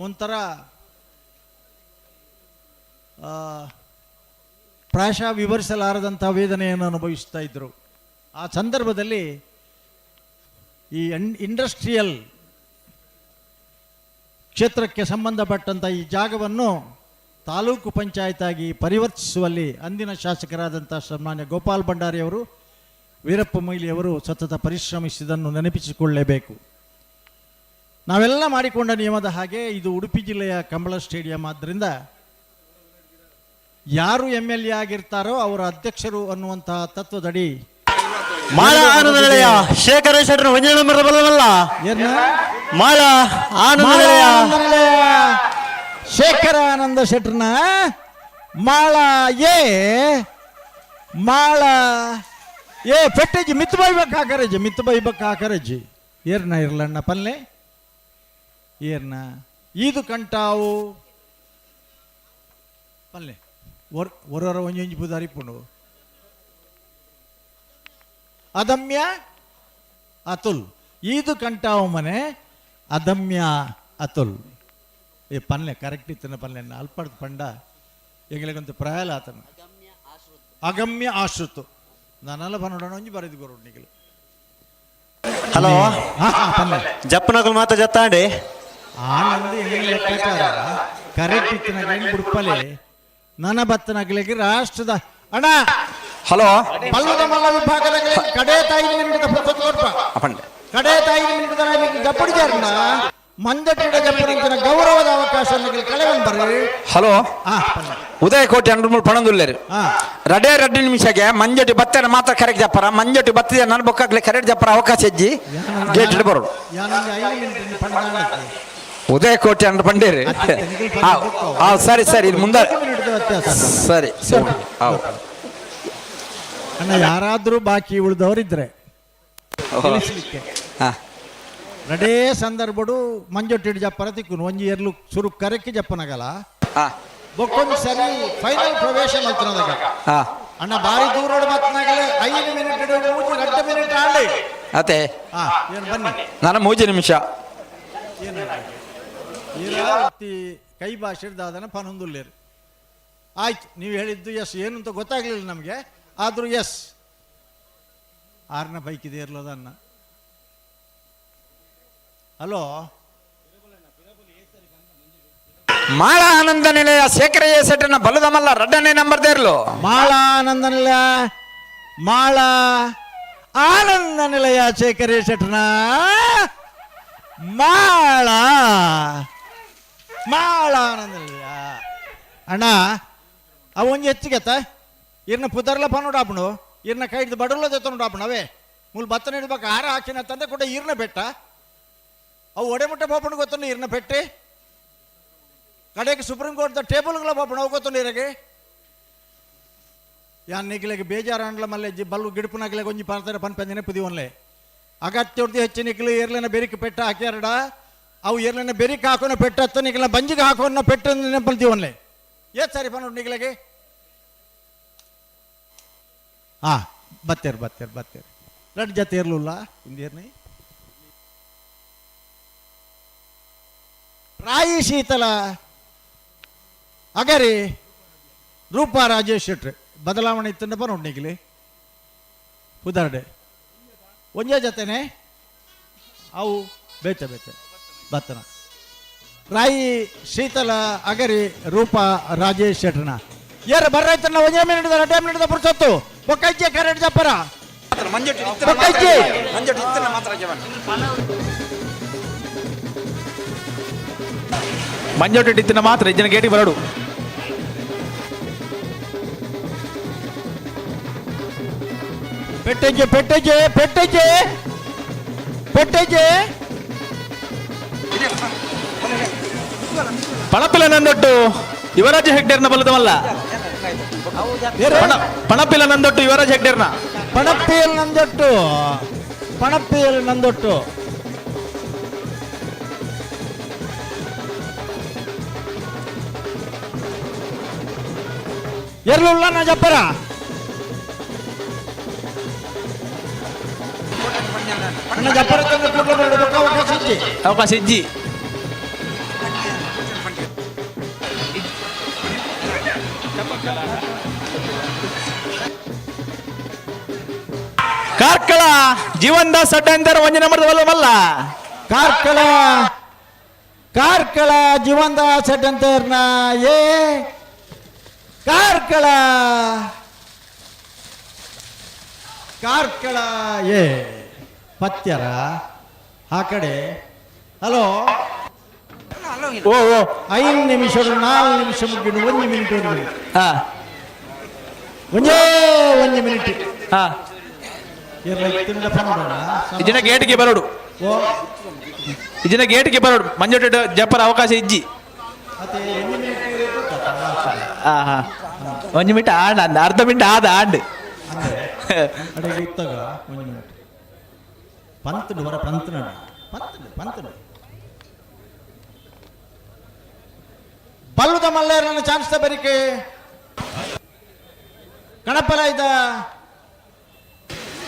ಒಂಥರ ಪ್ರಾಯಶಃ ವಿವರಿಸಲಾರದಂಥ ವೇದನೆಯನ್ನು ಅನುಭವಿಸ್ತಾ ಇದ್ದರು. ಆ ಸಂದರ್ಭದಲ್ಲಿ ಈ ಇಂಡಸ್ಟ್ರಿಯಲ್ ಕ್ಷೇತ್ರಕ್ಕೆ ಸಂಬಂಧಪಟ್ಟಂಥ ಈ ಜಾಗವನ್ನು ತಾಲೂಕು ಪಂಚಾಯತಾಗಿ ಪರಿವರ್ತಿಸುವಲ್ಲಿ ಅಂದಿನ ಶಾಸಕರಾದಂಥ ಸನ್ಮಾನ್ಯ ಗೋಪಾಲ್ ಭಂಡಾರಿಯವರು, ವೀರಪ್ಪ ಮೊಯ್ಲಿಯವರು ಸತತ ಪರಿಶ್ರಮಿಸಿದ್ದನ್ನು ನೆನಪಿಸಿಕೊಳ್ಳಲೇಬೇಕು. ನಾವೆಲ್ಲ ಮಾಡಿಕೊಂಡ ನಿಯಮದ ಹಾಗೆ ಇದು ಉಡುಪಿ ಜಿಲ್ಲೆಯ ಕಂಬಳ ಸ್ಟೇಡಿಯಂ. ಆದ್ದರಿಂದ ಯಾರು MLA ಆಗಿರ್ತಾರೋ ಅವರ ಅಧ್ಯಕ್ಷರು ಅನ್ನುವಂತಹ ತತ್ವದಡಿ ಮಾಳ ಆನಂದ ನಿಲಯ ಶೇಖರ ಶೆಟ್ಟರ್ ಒಂದೇ ನಂಬರ್ ಬಲ್ಲವಲ್ಲ ಮಾಳ ಆನಂದ ನಿಲಯ ಶೇಖರ ಆನಂದ ಶೆಟ್ಟರ್ನ ಮಾಳ ಎ ಮಾಳ ಏ ಪೆಟ್ಟೆಜ್ಜಿ ಮಿತ್ತು ಬೈಬೇಕು ಹಾಕರಜ್ಜಿ, ಮಿತ್ತು ಬೈಬೇಕು ಹಾಕರಜ್ಜಿ. ಏರ್ನ ಇರ್ಲಣ್ಣ ಪಲ್ಲೆ ಏರ್ನ ಈದು ಕಂಟಾವು ಪಲ್ಲೆ ಒರೊರ ಒಂಜೊಂಜಿ ಪುದಾರಿಪುಂಡು ಅದಮ್ಯ ಅತುಲ್ ಈದು ಕಂಟಾವು ಮನೆ ಅದಮ್ಯ ಅತುಲ್. ಏ ಪಲ್ಲೆ ಕರೆಕ್ಟ್ ಇತ್ತನ ಪಲ್ಲೆ ಅಲ್ಪಡ್ದು ಪಂಡ ಎಂಗ್ಲೆಗೊಂದು ಪ್ರಾಯಲ ಆತನ ಅಗಮ್ಯ ಆಶ್ರುತು ನಾನೆಲ್ಲ ಪನ್ನೋಡೋಣ ಒಂಜಿ ಬರೆದು ಕೊರೋಡು ನಿಗಲು. ಹಲೋ ಜಪ್ಪನಕಲ್ ಮಾತ ಜತ್ತಾಂಡಿ ಆನಂದ ಲೆಕ್ಕಾಚಾರ ಕರೆಕ್ಟ್ ಇತ್ತನ ಬುಡ್ಪಲೆ ನನ್ನ ಬತ್ತನಗಲಿಗೆ ರಾಷ್ಟ್ರದ ಅಣ್ಣ. ಹಲೋ ಪಲ್ಲದ ಮಲ್ಲ ವಿಭಾಗದ ಕಡೆ ತಾಯಿ ಮಿನಿಟ್ ಕಡೆ ತಾಯಿ ಮಿನಿಟ್ ಜಪ್ಪಡಿ ಜಾರಣ್ಣ ಮಂಜಟ್ಟಿಡ ಜಪ್ಪಡಿಂಚಿನ ಗೌರವದ ಅವಕಾಶ ಕಳೆವನ್ ಬರ್ರಿ. ಹಲೋ ಉದಯ ಕೋಟೆ ಅಂಡ್ರ ಪಣಂದುಲ್ಲೇರು ರಡೇ 2 ನಿಮಿಷಕ್ಕೆ ಮಂಜಟಿ ಬತ್ತನ ಮಾತ್ರ ಕರೆಕ್ಟ್ ಜಪ್ಪರ ಮಂಜಟಿ ಬತ್ತಿದ ನನ್ನ ಬೊಕ್ಕಾಗ್ಲಿ ಕರೆಕ್ಟ್ ಜಪ್ಪರ ಅವಕಾಶ ಹೆಜ್ಜಿ ಗೇಟ್ ಬರೋಡು ಉದಯ ಕೋಟೆ ಅಂಡ್ರ ಪಂಡೇರಿ. ಸರಿ ಸರಿ ಇದು ಮುಂದೆ ಸರಿ ಸರಿ. ಅಣ್ಣ ಯಾರಾದರೂ ಬಾಕಿ ಉಳಿದವರಿದ್ರೆ ರಡೇ ಸಂದರ್ಭಡು ಮಂಜೊಟ್ಟಿಡು ಜಪ್ಪರ ತಿಕ್ಕುನು ಒಂಜಿ ಎರ್ಲು ಸುರು ಕರೆಕ್కి ಜಪ್ಪನಗಲ ಬೊಕ್ಕೊಂದು ಸರಿ ಫೈನಲ್ ಪ್ರವೇಶ ಮಲ್ತನದಾಗ ಅಣ್ಣ ಬಾರಿ ದೂರೋಡು ಮತ್ನಾಗಲೇ 5 ಮಿನಿಟ್ 3 ಮಿನಿಟ್ ಆಂಡಿ ಅದೇ ಏನು ಬನ್ನಿ ನಾನು 3 ನಿಮಿಷ ಕೈ ಭಾಷೆದಾದನ ಪನೊಂದುಲ್ಲೇರು ಆಯ್ತು. ನೀವು ಹೇಳಿದ್ದು ಎಸ್ ಏನು ಅಂತ ಗೊತ್ತಾಗ್ಲಿಲ್ಲ ನಮಗೆ, ಆದರೂ ಎಸ್ ಆರನ ಬೈಕ್ ಇದೆ ಇರ್ಲೋದನ್ನ. ಹಲೋ ಮಾಳ ಆನಂದ ನಿಲಯ ಶೇಖರ ಸೆಟ್ಟನ ಬಲದಮಲ್ಲ ರಡ್ಡನೇ ನಂಬರ್ ದೇರ್ಲು ಮಾಳ ಆನಂದ ನಿಲಯ ಮಾಳ ಆನಂದ ನಿಲಯ ಶೇಖರ ಶೆಟ್ಟನ ಮಾಳ ಮಾಳ ಆನಂದ ನಿಲಯ ಅಣ್ಣ ಅವ ಒಂಜಿ ಹೆಚ್ಚಿಗೆತ್ತ ಇರ್ನ ಪುದರ್ಲ ಪನ್ನೋಡಾಪಣು ಇರ್ನ ಕೈ ಹಿಡ್ದು ಬಡಲ ಜೊತೆ ಅವೇ ಮೂಲ ಬತ್ತನ ಹಿಡ್ಬೇಕು ಆರ ಹಾಕಿನ ತಂದೆ ಕೂಡ ಇರ್ನ ಬೆಟ್ಟ ಅವು ಒಡೆಮುಟ್ಟ ಪಾಪಣ ಗೊತ್ತನ್ನು ಇರ್ನ ಪೆಟ್ಟಿ ಕಡೆಗೆ ಸುಪ್ರೀಂ ಕೋರ್ಟ್ ಟೇಬಲ್ಗಳ ಪಾಪಣ ಅವು ಗೊತ್ತು ನೀರಿಗೆ ಯಾನ್ ನಿಕ್ಲೆಗೆ ಬೇಜಾರು ಅಂಡ್ಲ ಮಲ್ಲೆ ಜಿ ಬಲ್ಲು ಗಿಡಪುನಗ್ಲೆ ಒಂಜಿ ಪಾರ್ತಾರೆ ಪನ್ಪಂದಿನ ಪುದಿ ಒನ್ಲೆ ಅಗತ್ಯ ಹೆಚ್ಚು ನಿಕ್ಲು ಏರ್ಲೆನ ಬೆರಿಕ್ ಪೆಟ್ಟ ಹಾಕ್ಯಾರಡ ಅವು ಏರ್ಲೆನ ಬೆರಿಕ್ ಹಾಕೋನ ಪೆಟ್ಟ ನಿಕ್ಲ ಬಂಜಿಗೆ ಹಾಕೋನ ಪೆಟ್ಟು ನೆನಪಲ್ತಿ ಒನ್ಲೆ ಏತ್ ಸರಿ ಪನ್ನೋಡು ನಿಕ್ಲೆಗೆ. ಹಾ ಬತ್ತೇರು ಬತ್ತೇರು ಬತ್ತೇರು ರಡ್ ಜೊತೆ ಇರ್ಲಿಲ್ಲ ಇಂದೇರ್ನಿ ರಾಯಿ ಶೀತಲ ಅಗರಿ ರೂಪಾ ರಾಜೇಶ್ ಶೆಟ್ರಿ ಬದಲಾವಣೆ ಇತ್ತಂಡಪ್ಪ ನೋಡ್ನಿಗ್ಲಿ ಪುದರ್ಡೆ ಒಂಜೇ ಜೊತೆನೆ ಅವು ಬೇತೆ ಬೇತೆ ಬತ್ತನ ರಾಯಿ ಶೀತಲ ಅಗರಿ ರೂಪಾ ರಾಜೇಶ್ ಶೆಟ್ರನ ಏರ ಬರ್ರೈತನ ಒಂಜೇ ಮಿನಿಟ್ 2 ಮಿನಿಟ್ ಪುರ್ಸೊತ್ತು ಒಕ್ಕೈಜೆ ಕರೆಂಟ್ ಜಪ್ಪರ ಬೊಕ್ಕಜ್ಜಿ. ಮಂಜೊಟ್ಟು ಇತ್ತಿನ ಮಾತ್ರ ಇಜ್ಜಿನ ಗೇಟಿಗೆ ಬರಡು. ಪೆಟ್ಟೆಜ್ಜೆ ಪೆಟ್ಟೆಜ್ಜೆ ಪೆಟ್ಟೆಜ್ಜೆ ಪೆಟ್ಟೆಜ್ಜೆ. ಪಣಪಿಲ ನಂದೊಟ್ಟು ಯುವರಾಜ ಹೆಗ್ಡೇರ್ನ ಬಲದವಲ್ಲ. ಪಣಪಿಲ ನಂದೊಟ್ಟು ಯುವರಾಜ್ ಹೆಗ್ಡೇರ್ನ. ಪಣಪ್ಪಿಯಲ್ ನಂದೊಟ್ಟು, ಪಣಪ್ಪಿಯಲ್ ನಂದೊಟ್ಟು. ಎರ್ಲುಲ್ಲ ನಾ ಜಪ್ಪರ. ಅಣ್ಣ ಜಪ್ಪರ ತಂದು ಕೂಡ್ಲೆ ಬರಬೇಕು, ಅವಕಾಶ ಇಜ್ಜಿ. ಅವಕಾಶ ಇಜ್ಜಿ. ಕಾರ್ಕಳ ಜೀವನ್ ದಾಸ್ ಅಡ್ಡ ಅಂತಾರೆ ಒಂಜಿ ನಂಬರ್ ಮಲ್ಲ. ಕಾರ್ಕಳ ಕಾರ್ಕಳ ಜೀವನ್ ದಾಸ್ ಅಡ್ಡಂತೇರ್ನ ಎ, ಕಾರ್ಕಳ ಕಾರ್ಕಳ ಎ ಪತ್ಯರ ಆ ಕಡೆ. ಹಲೋ ಓ ಓ 5 ನಿಮಿಷ 4 ನಿಮಿಷ ಮುಗಿದು 1 ಮಿನಿಟ್ ಉಂಟು. ಒಂದೇ 1 ಮಿನಿಟ್. ಇಜಿನ ಗೇಟ್ಗೆ ಬರೋಡು, ಇಜಿನ ಗೇಟ್ಗೆ ಬರೋಡು. ಮಂಜೊಟ್ಟು ಜಪ್ಪರ ಅವಕಾಶ ಇಜ್ಜಿ. ಹಾ 1 ಮಿನಿಟ್ ಆಂಡ್ ಅಂದ ಅರ್ಧ ಮಿನಿಟ್ ಆದ ಆಂಡ್. ಅಡೆಗೆ ಇತ್ತಾಗ 1 ಮಿನಿಟ್ ಪಂತಡು ಹೊರ ಪಂತನಡು ಪಂತಡು ಪಂತಡು ಬಲ್ಲುದ ಮಲ್ಲೇರನ ಚಾನ್ಸ್ ಬರಿಕೆ ಕಣಪಲ ಇದ್ದ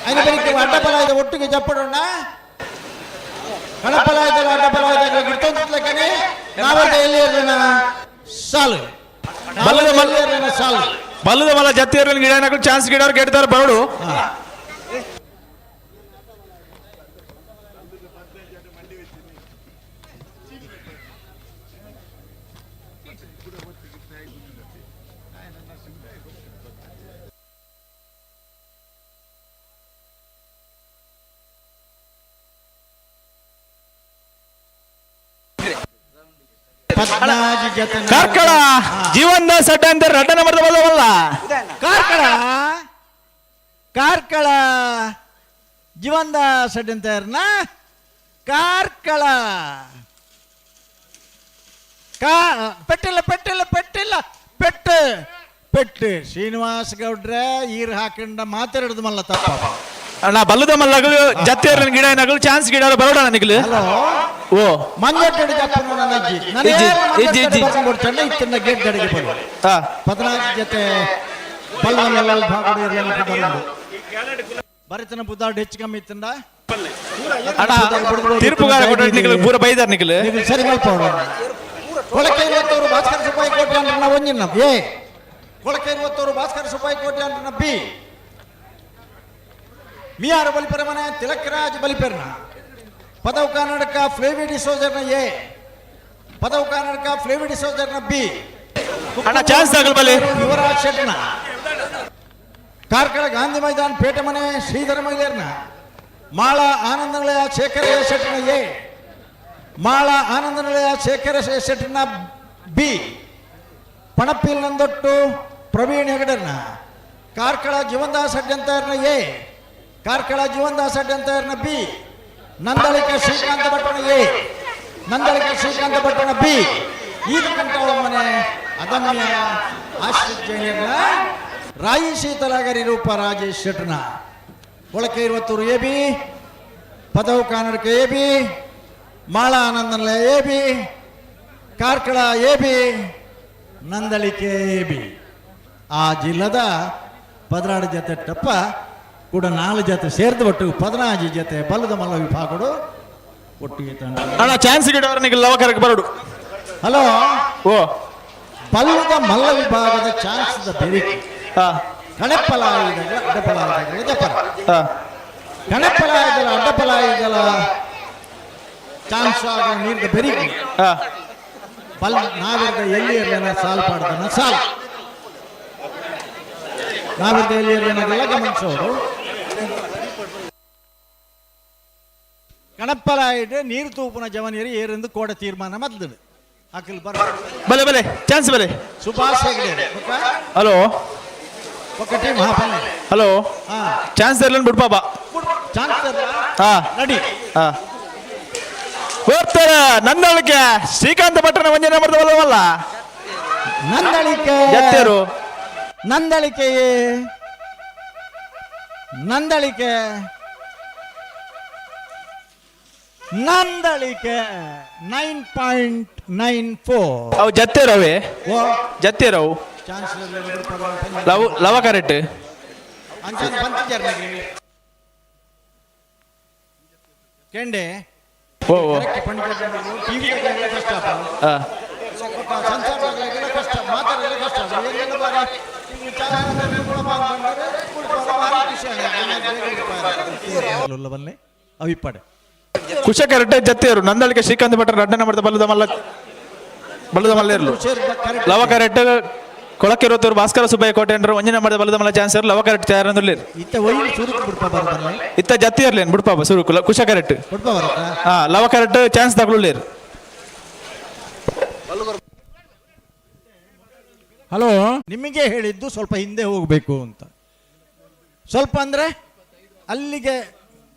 ಐನ ಬರಿಕೆ ಅಡ್ಡಪಲ ಇದ್ದ ಒಟ್ಟಿಗೆ ಜಪ್ಪಡೋಣ. ಕಣಪಲ ಇದ್ದಲ್ಲ ಅಡ್ಡಪಲ ಇದ್ದ ಗಿರ್ತೊಂದಿತ್ಲಕ್ಕನೆ ನಾವರ್ದ ಎಲ್ಲಿ ಇರ್ಲಿನ ಸಾಲು ಬಲ್ಲದ ಮಲ್ಲ ಸಾಲು ಬಲ್ಲದ ಮಲ್ಲ ಜತ್ತಿ ಇರ್ಲಿನ ಗಿಡ ಚಾನ್ಸ್ ಗಿಡವ್ರು ಗೆಡ್ತಾರೆ ಬರೋಡು. ಕಾರ್ಕಳ ಜೀವನ್ ದಾಸ್ ಅಡ್ಡ ಅಂತಾರೆ ರಡ್ಡ ನಂಬರ್ ಬಲ್ಲವಲ್ಲ. ಕಾರ್ಕಳ ಕಾರ್ಕಳ ಜೀವನ್ ದಾಸ್ ಅಡ್ಡಂತಾರನ ಕಾರ್ಕಳ ಕಾ ಪೆಟ್ಟಿಲ್ಲ ಪೆಟ್ಟಿಲ್ಲ ಪೆಟ್ಟಿಲ್ಲ ಪೆಟ್ಟು ಪೆಟ್ಟು ಶ್ರೀನಿವಾಸ ಗೌಡ್ರೆ ಈರ್ ಹಾಕೊಂಡ ಮಾತಾಡಿದ ಮಲ್ಲ ತಪ್ಪ. ಅಣ್ಣ ಬಲ್ಲದ ಮಲ್ಲಗಳು ಜತ್ತಿ ಗಿಡ ಏನಾಗಲು ಚಾನ್ಸ್ ಗಿಡ ಬರೋಣ ನಿಗಲು. ಓ ಮಂಜಟ್ಟಡಿ ಜಪ್ಪನ ನನ್ನ ಅಜ್ಜಿ. ಇಜ್ಜಿ, ಇಜ್ಜಿ, ಇಜ್ಜಿ. ಇತ್ತಿನ ಗೇಟ್ ಗಡಿಗೆ ಬರು 14 ಜೊತೆ ಬಲ್ಲವನ್ನೆಲ್ಲ ಭಾಗಡು ಬರಿತನ ಬುದ್ದಾಡು ಹೆಚ್ಚು ಕಮ್ಮಿ ಇತ್ತಂಡ. ಅಣ್ಣ ತೀರ್ಪುಗಾರ ಕೊಟ್ಟ ನಿಗಲು ಪೂರ ಬೈದಾರ್ ನಿಗಲು. ಸರಿ ಮಲ್ಪೋಡು. ಕೊಳಕೆ ಇರುವತ್ತವರು ಭಾಸ್ಕರ ಸುಬ್ಬಾಯಿ ಕೋಟೆ ಅಂದ್ರೆ ಒಂಜಿನ ಎ, ಕೊಳಕೆ ಇರುವತ್ತವರು ಭಾಸ್ಕರ ಸುಬ್ಬಾಯಿ ಕೋಟೆ ಅಂದ್ರೆ ಬಿ, ಮಿಯಾರ ಬಲಿಪೆರ ಮನೆ ತಿಲಕರಾಜ್ ಬಲಿಪೆರ್ನ ಪದವು ಕರ್ನಾಟಕ ಫ್ಲೇವಿ ಡಿಸೋಜರ್ನ ಎ, ಪದವು ಕರ್ನಾಟಕ ಫ್ಲೇವಿ ಡಿಸೋಜರ್ನ ಬಿ. ಅಣ್ಣ ಚಾನ್ಸ್ ಆಗಲ್ ಬಲಿ. ಯುವರಾಜ್ ಶೆಟ್ನ ಕಾರ್ಕಳ ಗಾಂಧಿ ಮೈದಾನ್ ಪೇಟೆ ಮನೆ ಶ್ರೀಧರ ಮೈಲೇರ್ನ ಮಾಳ ಆನಂದನಿಲಯ ಶೇಖರ ಎ ಶೆಟ್ನ ಎ, ಮಾಳ ಆನಂದನಿಲಯ ಶೇಖರ ಎ ಶೆಟ್ನ ಬಿ, ಪಣಪಿಲ್ ನಂದೊಟ್ಟು ಪ್ರವೀಣ್ ಹೆಗಡರ್ನ ಕಾರ್ಕಳ ಜೀವನ್ದಾಸ್ ಅಡ್ಡಂತರ್ನ ಎ, ಕಾರ್ಕಳ ಜೀವನ್ದಾಸ್ ಅಡ್ಡಂತರ್ನ ಬಿ, ನಂದಳಿಕ ಶ್ರೀಕಾಂತ ಭಟ್ಟನ ಎ, ನಂದಳಿಕ ಶ್ರೀಕಾಂತ ಭಟ್ಟನ ಬಿ. ಈದ ಕಂಠವಳ ಮನೆ ಅದಮ್ಯ ಆಶ್ರಿತ್ ಜೈನರ್ನ ರಾಯಿ ಶೀತಲಾಗರಿ ರೂಪ Rajesh ಶೆಟ್ನ Kolake Iruvathur A B, Padavu Karnataka A B, Mala Anandanalaya A B, Karkala A B, Nandalike A B. ಆ ಜಿಲ್ಲದ 16 ಜೊತೆ ಟಪ್ಪ ಕೂಡ 4 ಜೊತೆ ಸೇರಿದ ಒಟ್ಟು 14 ಜೊತೆ ಬಲದ ಮಲ್ಲ ವಿಭಾಗಗಳು ಒಟ್ಟಿಗೆ ತಂಡ. ಅಣ್ಣ ಚಾನ್ಸ್ ಗಿಡವ್ರ ನಿಗಲು ಲವಕರಕ್ಕೆ ಬರೋಡು. ಹಲೋ ಓ ಬಲ್ಲದ ಮಲ್ಲ ವಿಭಾಗದ ಚಾನ್ಸ್ ಬೆರಿಕೆ ಕಣಪ್ಪಲಾಯುಧಗಳ ಅಡ್ಡಪಲಾಯುಧಗಳ ಜಪರ ಕಣಪ್ಪಲಾಯುಧಗಳ ಅಡ್ಡಪಲಾಯುಧಗಳ ಚಾನ್ಸ್ ಆಗ ನೀರಿದ ಬೆರಿಕೆ ಬಲ್ ನಾವಿರ್ದ ಎಲ್ಲಿ ಇರಲಿಲ್ಲ ಸಾಲ್ ಪಾಡ್ದನ ಸಾಲ್ ನಾವಿರ್ದ ಎಲ್ಲಿ ಇರಲಿಲ್ಲ ಗಮನಿಸೋರು. ಕಣಪ್ಪಲಾಯಿಡ್ ನೀರು ತೂಪುನ ಜವನಿಯರು ಏರೆಂದು ಕೋಡ ತೀರ್ಮಾನ ಮದ್ಲದು ಅಖಿಲ್ ಬರ ಬಲೆ ಬಲೆ ಚಾನ್ಸ್ ಬಲೆ ಸುಭಾಷ್ ಹೆಗ್ಡೆ ಹಲೋ ಒಕ್ಕ ಟೀಮ್ ಹಾ ಬನ್ನಿ ಹಲೋ ಹಾ ಚಾನ್ಸ್ ತರ್ಲನ್ ಬಿಡ್ಪಾಪ ಚಾನ್ಸ್ ಹಾ ನಡಿ ಹಾ ಬರ್ತಾರೆ ನಂದಳಿಕೆ ಶ್ರೀಕಾಂತ ಭಟ್ಟನ ಒಂಜಿ ನಂಬರ್ ಬಲ್ಲವಲ್ಲ ನಂದಳಿಕೆ ಜತ್ತೇರು ನಂದಳಿಕೆಯೇ ನಂದಳಿಕೆ ನಂದಳಿಕೆ 9.94 ಅವು ಜತ್ತೇರವೇ ಜತ್ತೇರವು ಚಾನ್ಸ್ ಲವ್ ಲವ ಕರೆಕ್ಟ್ ಅಂಚನೆ ಪಂಚಿಜಾರ್ ಕೆಂಡೆ ಓ ಓ ಟಿವಿ ಕಷ್ಟ ಹಾ ಸಂಸಾರದಾಗಲೆಲ್ಲ ಕಷ್ಟ ಮಾತಾಡಲೆಲ್ಲ ಕಷ್ಟ ಏನೆಲ್ಲ ಬಾರಿ ಬನ್ನಿ ಅವಿಪ್ಪಡೆ ಕುಶ ಕರೆಕ್ಟ್ ಜತ್ತೇರು ನಂದಳಿಕೆ ಶ್ರೀಕಾಂತ ಭಟ್ಟನ ರಡ್ಡ ನಂಬರ್ ಬಲ್ಲದ ಮಲ್ಲ ಬಲ್ಲದ ಮಲ್ಲ ಇರ್ಲು ಲವ ಕರೆಕ್ಟ್ ಕೊಳಕಿರೋತೂರು ಭಾಸ್ಕರ ಸುಬ್ಬಯ್ಯ ಕೋಟೆ ಅಂಡ್ರು ಒಂಜಿ ನಂಬರ್ ಬಲ್ಲದ ಮಲ್ಲ ಚಾನ್ಸ್ ಲವ ಕರೆಕ್ಟ್ ತಯಾರಂದುರ್ಲಿರ್ ಇತ್ತ ಒಯ್ಲು ಸುರುಕು ಬಿಡ್ಪ ಬರಬಲ್ಲ ಇತ್ತ ಜತ್ತಿ ಇರ್ಲೇನು ಬಿಡ್ಪಾಪ ಸುರುಕು ಕುಶ ಕರೆಕ್ಟ್ ಬಿಡ್ಪ ಬರತ್ತಾ ಹಾ ಲವ ಕರೆಕ್ಟ್ ಚಾನ್ಸ್ ತಗೊಳ್ಳಿರ್ ಹಲೋ ನಿಮಗೆ ಹೇಳಿದ್ದು ಸ್ವಲ್ಪ ಹಿಂದೆ ಹೋಗಬೇಕು ಅಂತ. ಸ್ವಲ್ಪ ಅಂದರೆ ಅಲ್ಲಿಗೆ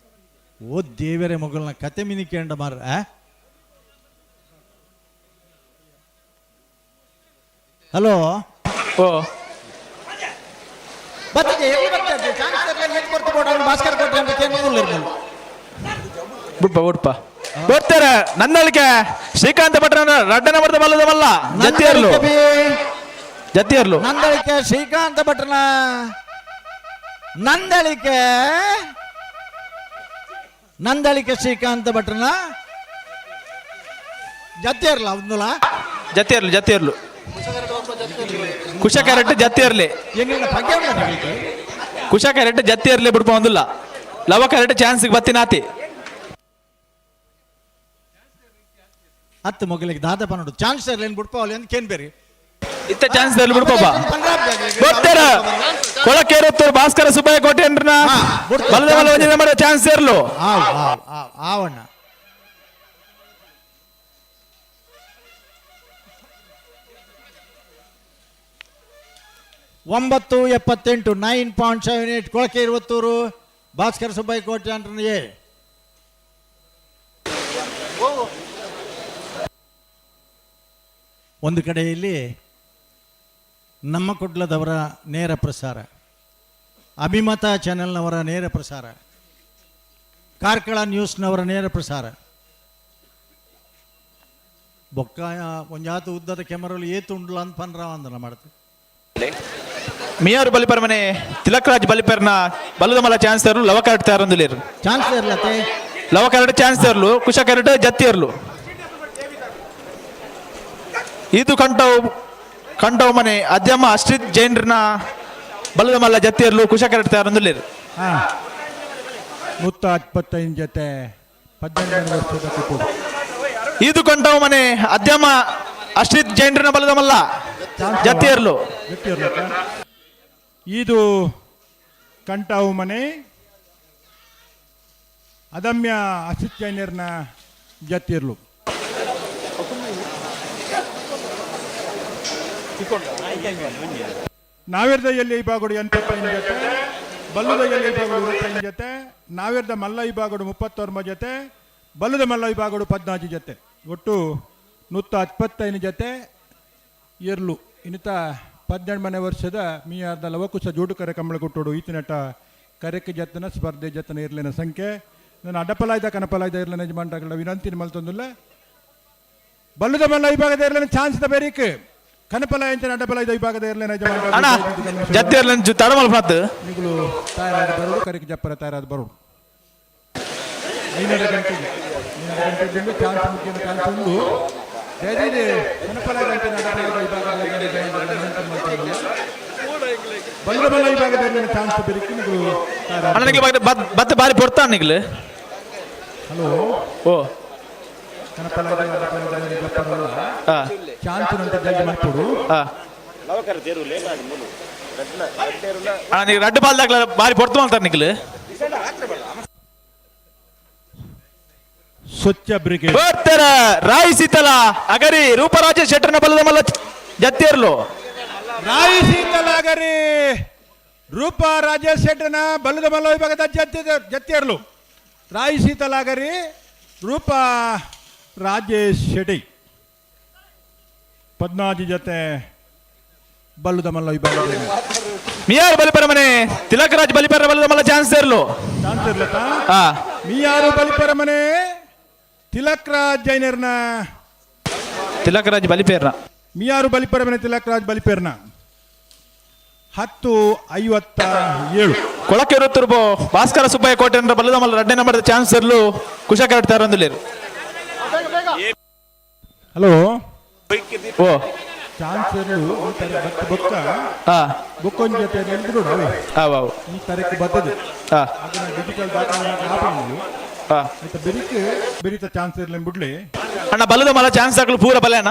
ಓ ದೇವರೇ ಮಗಳನ್ನ ಕತೆ ಮಿನಿಕೇಂಡ ಮಾರ ಹಲೋ ಓ ಬತ್ತಿಗೆ ಎಲ್ಲಿ ಬರ್ತದೆ ಚಾನ್ಸ್ ಇರ್ಲಿಲ್ಲ, ಎಲ್ಲಿ ಬರ್ತು ಬೋಡ ಭಾಸ್ಕರ್ ಕೋಟೆ ಅಂತ ಕೇಂದ್ರ ಇರ್ಬೋದು ಬಿಡ್ಪ ಬಿಡ್ಪ ಬರ್ತಾರೆ ನಂದಳಿಕೆ ಶ್ರೀಕಾಂತ ಭಟ್ಟನ ರಡ್ಡ ನಂಬರ್ ಬಲ್ಲದ ಮಲ್ಲ ಜತ್ತಿಯರ್ಲು ಜತ್ತಿಯರ್ಲು ನಂದಳಿಕೆ ಶ್ರೀಕಾಂತ ಭಟ್ರನ ನಂದಳಿಕೆ ನಂದಳಿಕೆ ಶ್ರೀಕಾಂತ ಭಟ್ರನ ಜತ್ತಿಯರ್ಲ ಒಂದುಲ ಜತ್ತಿಯರ್ಲು ಜತ್ತಿಯರ್ಲು ಕುಶ ಕ್ಯಾರೆಟ್ ಜತ್ತಿಯರ್ಲಿ ಎಂಗಿನ ಪಗ್ಯ ಉಂಡ ನಿಮಗೆ? ಕುಶ ಕ್ಯಾರೆಟ್ ಜತ್ತಿಯರ್ಲಿ ಬಿಡ್ಪ ಒಂದಿಲ್ಲ ಲವ ಕ್ಯಾರೆಟ್ ಚಾನ್ಸ್ ಬತ್ತಿನಾತಿ ಹತ್ತು ಮೊಗಲಿಗೆ ದಾದ ಪನ್ನಡು ಚಾನ್ಸ್ ಇರ್ಲಿ ಬಿಡ್ಪ ಅಂತ ಕೇನ್ ಬೇರಿ ಇತ್ತ ಚಾನ್ಸ್ ಇರ್ಲಿ ಬಿಡ್ಪಾಪ ಬರ್ತಾರ ಕೊಳಕೇರುತ್ತೂರು ಭಾಸ್ಕರ ಸುಬ್ಬಯ್ಯ ಕೋಟೆ ಅಂದ್ರನ ಬಲದ ಬಲ ಒಂಜಿ ನಂಬರ್ ಚಾನ್ಸ್ ಇರ್ಲು ಆವ್ ಆವ್ ಆವ್ ಆವಣ್ಣ ಒಂಬತ್ತು ಎಪ್ಪತ್ತೆಂಟು 9.78 ಕೊಳಕೆ ಇರುವತ್ತೂರು ಭಾಸ್ಕರ ಸುಬ್ಬಯ್ಯ ಕೋಟೆ ಅಂಟ್ರನ ಎ ಒಂದು ಕಡೆಯಲ್ಲಿ ನಮ್ಮ ಕುಡ್ಲದವರ ನೇರ ಪ್ರಸಾರ, ಅಭಿಮತ ಚಾನೆಲ್ನವರ ನೇರ ಪ್ರಸಾರ, ಕಾರ್ಕಳ ನ್ಯೂಸ್ನವರ ನೇರ ಪ್ರಸಾರ. ಬೊಕ್ಕಾಯ ಒಂಜಾತ ಉದ್ದದ ಕೆಮರಲ್ಲಿ ಏತು ಉಂಡ್ಲ ಅಂತ ಪನ್ರ ಅಂದನ ಮಾಡ್ತು. ಮಿಯಾರು ಬಲಿಪರ್ ಮನೆ ತಿಲಕ್ರಾಜ್ ಬಲಿಪರ್ನ ಬಲದ ಮಲ ಚಾನ್ಸ್ ತರಲು ಲವ ಕರೆಕ್ಟ್ ತಯಾರೊಂದಿಲ್ಲೇರು ಚಾನ್ಸ್ ಇರ್ಲತ್ತೆ ಲವ ಕರೆಕ್ಟ್ ಚಾನ್ಸ್ ತರಲು ಕುಶ ಕರೆಕ್ಟ್ ಜತ್ತಿ ಇರ್ಲು. ಇದು ಕಂಠವು ಕಂಠವು ಮನೆ ಅದ್ಯಮ ಅಶ್ರಿತ್ ಜೈನ್ರನ ಬಲದ ಮಲ್ಲ ಜತ್ತಿ ಇರ್ಲು ಕುಶ ಕರೆಕ್ಟ್ ತಯಾರೊಂದಿಲ್ಲೇರು. 125 ಜೊತೆ 18 ವರ್ಷದ ಕುಟುಂಬ. ಇದು ಕಂಠವು ಮನೆ ಅದ್ಯಮ ಅಶ್ರಿತ್ ಜೈನ್ರನ ಬಲದ ಮಲ್ಲ ಜತ್ತಿ ಇರ್ಲು. ಜತ್ತಿ ಇರ್ಲು. ಇದು ಕಂಠವು ಮನೆ ಅದಮ್ಯ ಅಶ್ರಿತ್ ಜೈನರ್ನ ಜತ್ತಿರ್ಲು. ನಾವಿರ್ದ ಎಲ್ಲಿ ಬಾಗುಡು 85 ಜೊತೆ, ಬಲ್ಲದ ಎಲ್ಲಿ ಬಾಗುಡು 25 ಜೊತೆ, ನಾವಿರ್ದ ಮಲ್ಲ ವಿಭಾಗಡು 39 ಜೊತೆ, ಬಲ್ಲದ ಮಲ್ಲ ವಿಭಾಗಡು 14 ಜೊತೆ, ಒಟ್ಟು 125 ಜೊತೆ ಇರ್ಲು. ಇನ್ನಿತ 18 ಮನೆ ವರ್ಷದ ಮೀಯಾರ್ದ ಲವಕುಶ ಜೋಡುಕರೆ ಕಂಬಳಗುಟ್ಟೋಡು ಈತಿನಟ ಕರೆಕ್ಕೆ ಜತ್ತನ ಸ್ಪರ್ಧೆ ಜತ್ತನ ಇರ್ಲಿನ ಸಂಖ್ಯೆ. ನನ್ನ ಅಡಪಲಾಯ್ದ ಕನಪಲಾಯ್ದ ಇರ್ಲಿನ ಯಜಮಾನ್ರಗಳ ವಿನಂತಿ ಮಲ್ತೊಂದಿಲ್ಲ. ಬಲ್ಲದ ಮಲ್ಲ ವಿಭಾಗದ ಇರ್ಲಿನ ಚಾನ್ಸ್ the ಬೇರಿಕ್ ಕನಪಲಾಯ ಅಂಚನ ಅಡಪಲಾಯ್ದ ವಿಭಾಗದ ಇರ್ಲಿನ ಯಜಮಾನ್ರಗಳ ಅಣ್ಣ, ಜತ್ತಿ ಇರ್ಲಿನ ತಡಮಲ್ ಮಾತು. ನಿಗುಲು ತಯಾರಾದ ಬರೋಡು, ಕರೆಕ್ಕೆ ಜಪ್ಪರ ತಯಾರಾದ ಬರೋಡು. 5:30 ಗಂಟೆಗೆ 5:30 ಗಂಟೆಗೆ ಚಾನ್ಸ್ ಮುಖ್ಯ ಚಾನ್ಸ್ ಉಂಡು. ದಯದೀದೆ ಕನಪಲಾಯ ಅಂಚನ ಅಡಪಲಾಯ್ದ ವಿಭಾಗದ ಇರ್ಲಿನ ಯಜಮಾನ್ರಗಳ ವಿನಂತಿ ಮಲ್ತೊಂದಿಲ್ಲ. ಬಲ್ಲದ ಮಲ್ಲ ವಿಭಾಗದ ಇರ್ಲಿನ ಚಾನ್ಸ್ ಬೇರಿಕ್ ನಿಗುಲು ತಯಾರಾದ ಅಣ್ಣ, ನಿಗ್ಲು ಬಗ್ಗೆ ಬತ್ತ ಬಾರಿ ಪೊರ್ತಾನ ನಿಗ್ಲು. ಹಲೋ. ಓ. ಚಾನ್ಸ್ ನಂತ ಜಡ್ಜ್ ಮಾಡ್ಕೊಡು. ಅಣ್ಣ, ನೀವು ರಡ್ಡು ಬಾಲ್ದಾಗ್ಲ ಬಾರಿ ಪೊರ್ತು ಮಾಡ್ತಾರೆ ನಿಗ್ಲು. ಸ್ವಚ್ಛ ಬ್ರಿಗೇಡ್. ಬರ್ತರ ರಾಯಿ ಸೀತಲ ಅಗರಿ ರೂಪರಾಜ ಶೆಟ್ಟರ್ನ ಬಲದ ಮಲ್ಲ ಜತ್ತಿರ್ಲು. ರಾಯಿ ಸೀತಲ ಅಗರಿ ರೂಪ ರಾಜೇಶ್ ಶೆಟ್ಟರ್ನ ಬಲದ ಮಲ್ಲ ವಿಭಾಗದ ಜತ್ತಿರ್ಲು. ರಾಯಿ ಸೀತಲ ಅಗರಿ ರೂಪ ರಾಜೇಶ್ ಶೆಟ್ಟಿ ಪದ್ನಾಜಿ ಜೊತೆ ಬಲ್ಲದ ಮಲ್ಲ ವಿಭಾಗ. ಮಿಯಾರು ಬಲಿಪರ ಮನೆ ತಿಲಕರಾಜ್ ಬಲಿಪರ ಬಲ್ಲದ ಮಲ್ಲ ಚಾನ್ಸ್ ಇರ್ಲು. ಚಾನ್ಸ್ ಇರ್ಲತ್ತ? ಮಿಯಾರು ಬಲಿಪರ ಮನೆ ತಿಲಕರಾಜ್ ಜೈನರ್ನ. ತಿಲಕರಾಜ್ ಬಲಿಪೇರ್ನ. ಮಿಯಾರು ಬಲಿಪರ ಮನೆ ತಿಲಕರಾಜ್ ಬಲಿಪೇರ್ನ. 10:57. ಕೊಳಕೆರುತ್ತಿರುವ ಭಾಸ್ಕರ ಸುಬ್ಬಯ್ಯ ಕೋಟೆ ಬಲ್ಲದ ಮಲ್ಲ ರಡ್ಡೆ ನಂಬರ್ ಚಾನ್ಸ್ ಇರ್ಲು ಕುಶಕರಟ್ ತರಂದುಲೇರು. ಹಲೋ. ಓ ಚಾನ್ಸ್ ಇರ್ಲು ಬೊಕ್ಕ ಬೊಕ್ಕೊಂಜಿ ಜೊತೆ ನೆನ್ಪಿಡು ಅವೇ. ಅವು. ಈ ತಾರೀಕು ಬರ್ತದೆ. ಅದನ್ನ ಡಿಜಿಟಲ್ ದಾಖಲೆ ಹಾಕೊಂಡು ಆಯ್ತಾ ಬೆರಿಕ್ ಬೆರಿತ ಚಾನ್ಸ್ ಇರ್ಲಿ ಬಿಡ್ಲಿ. ಅಣ್ಣ ಬಲ್ಲದ ಮಲ್ಲ ಚಾನ್ಸ್ ಹಾಕಲು ಪೂರ ಬಲೆ ಅಣ್ಣ.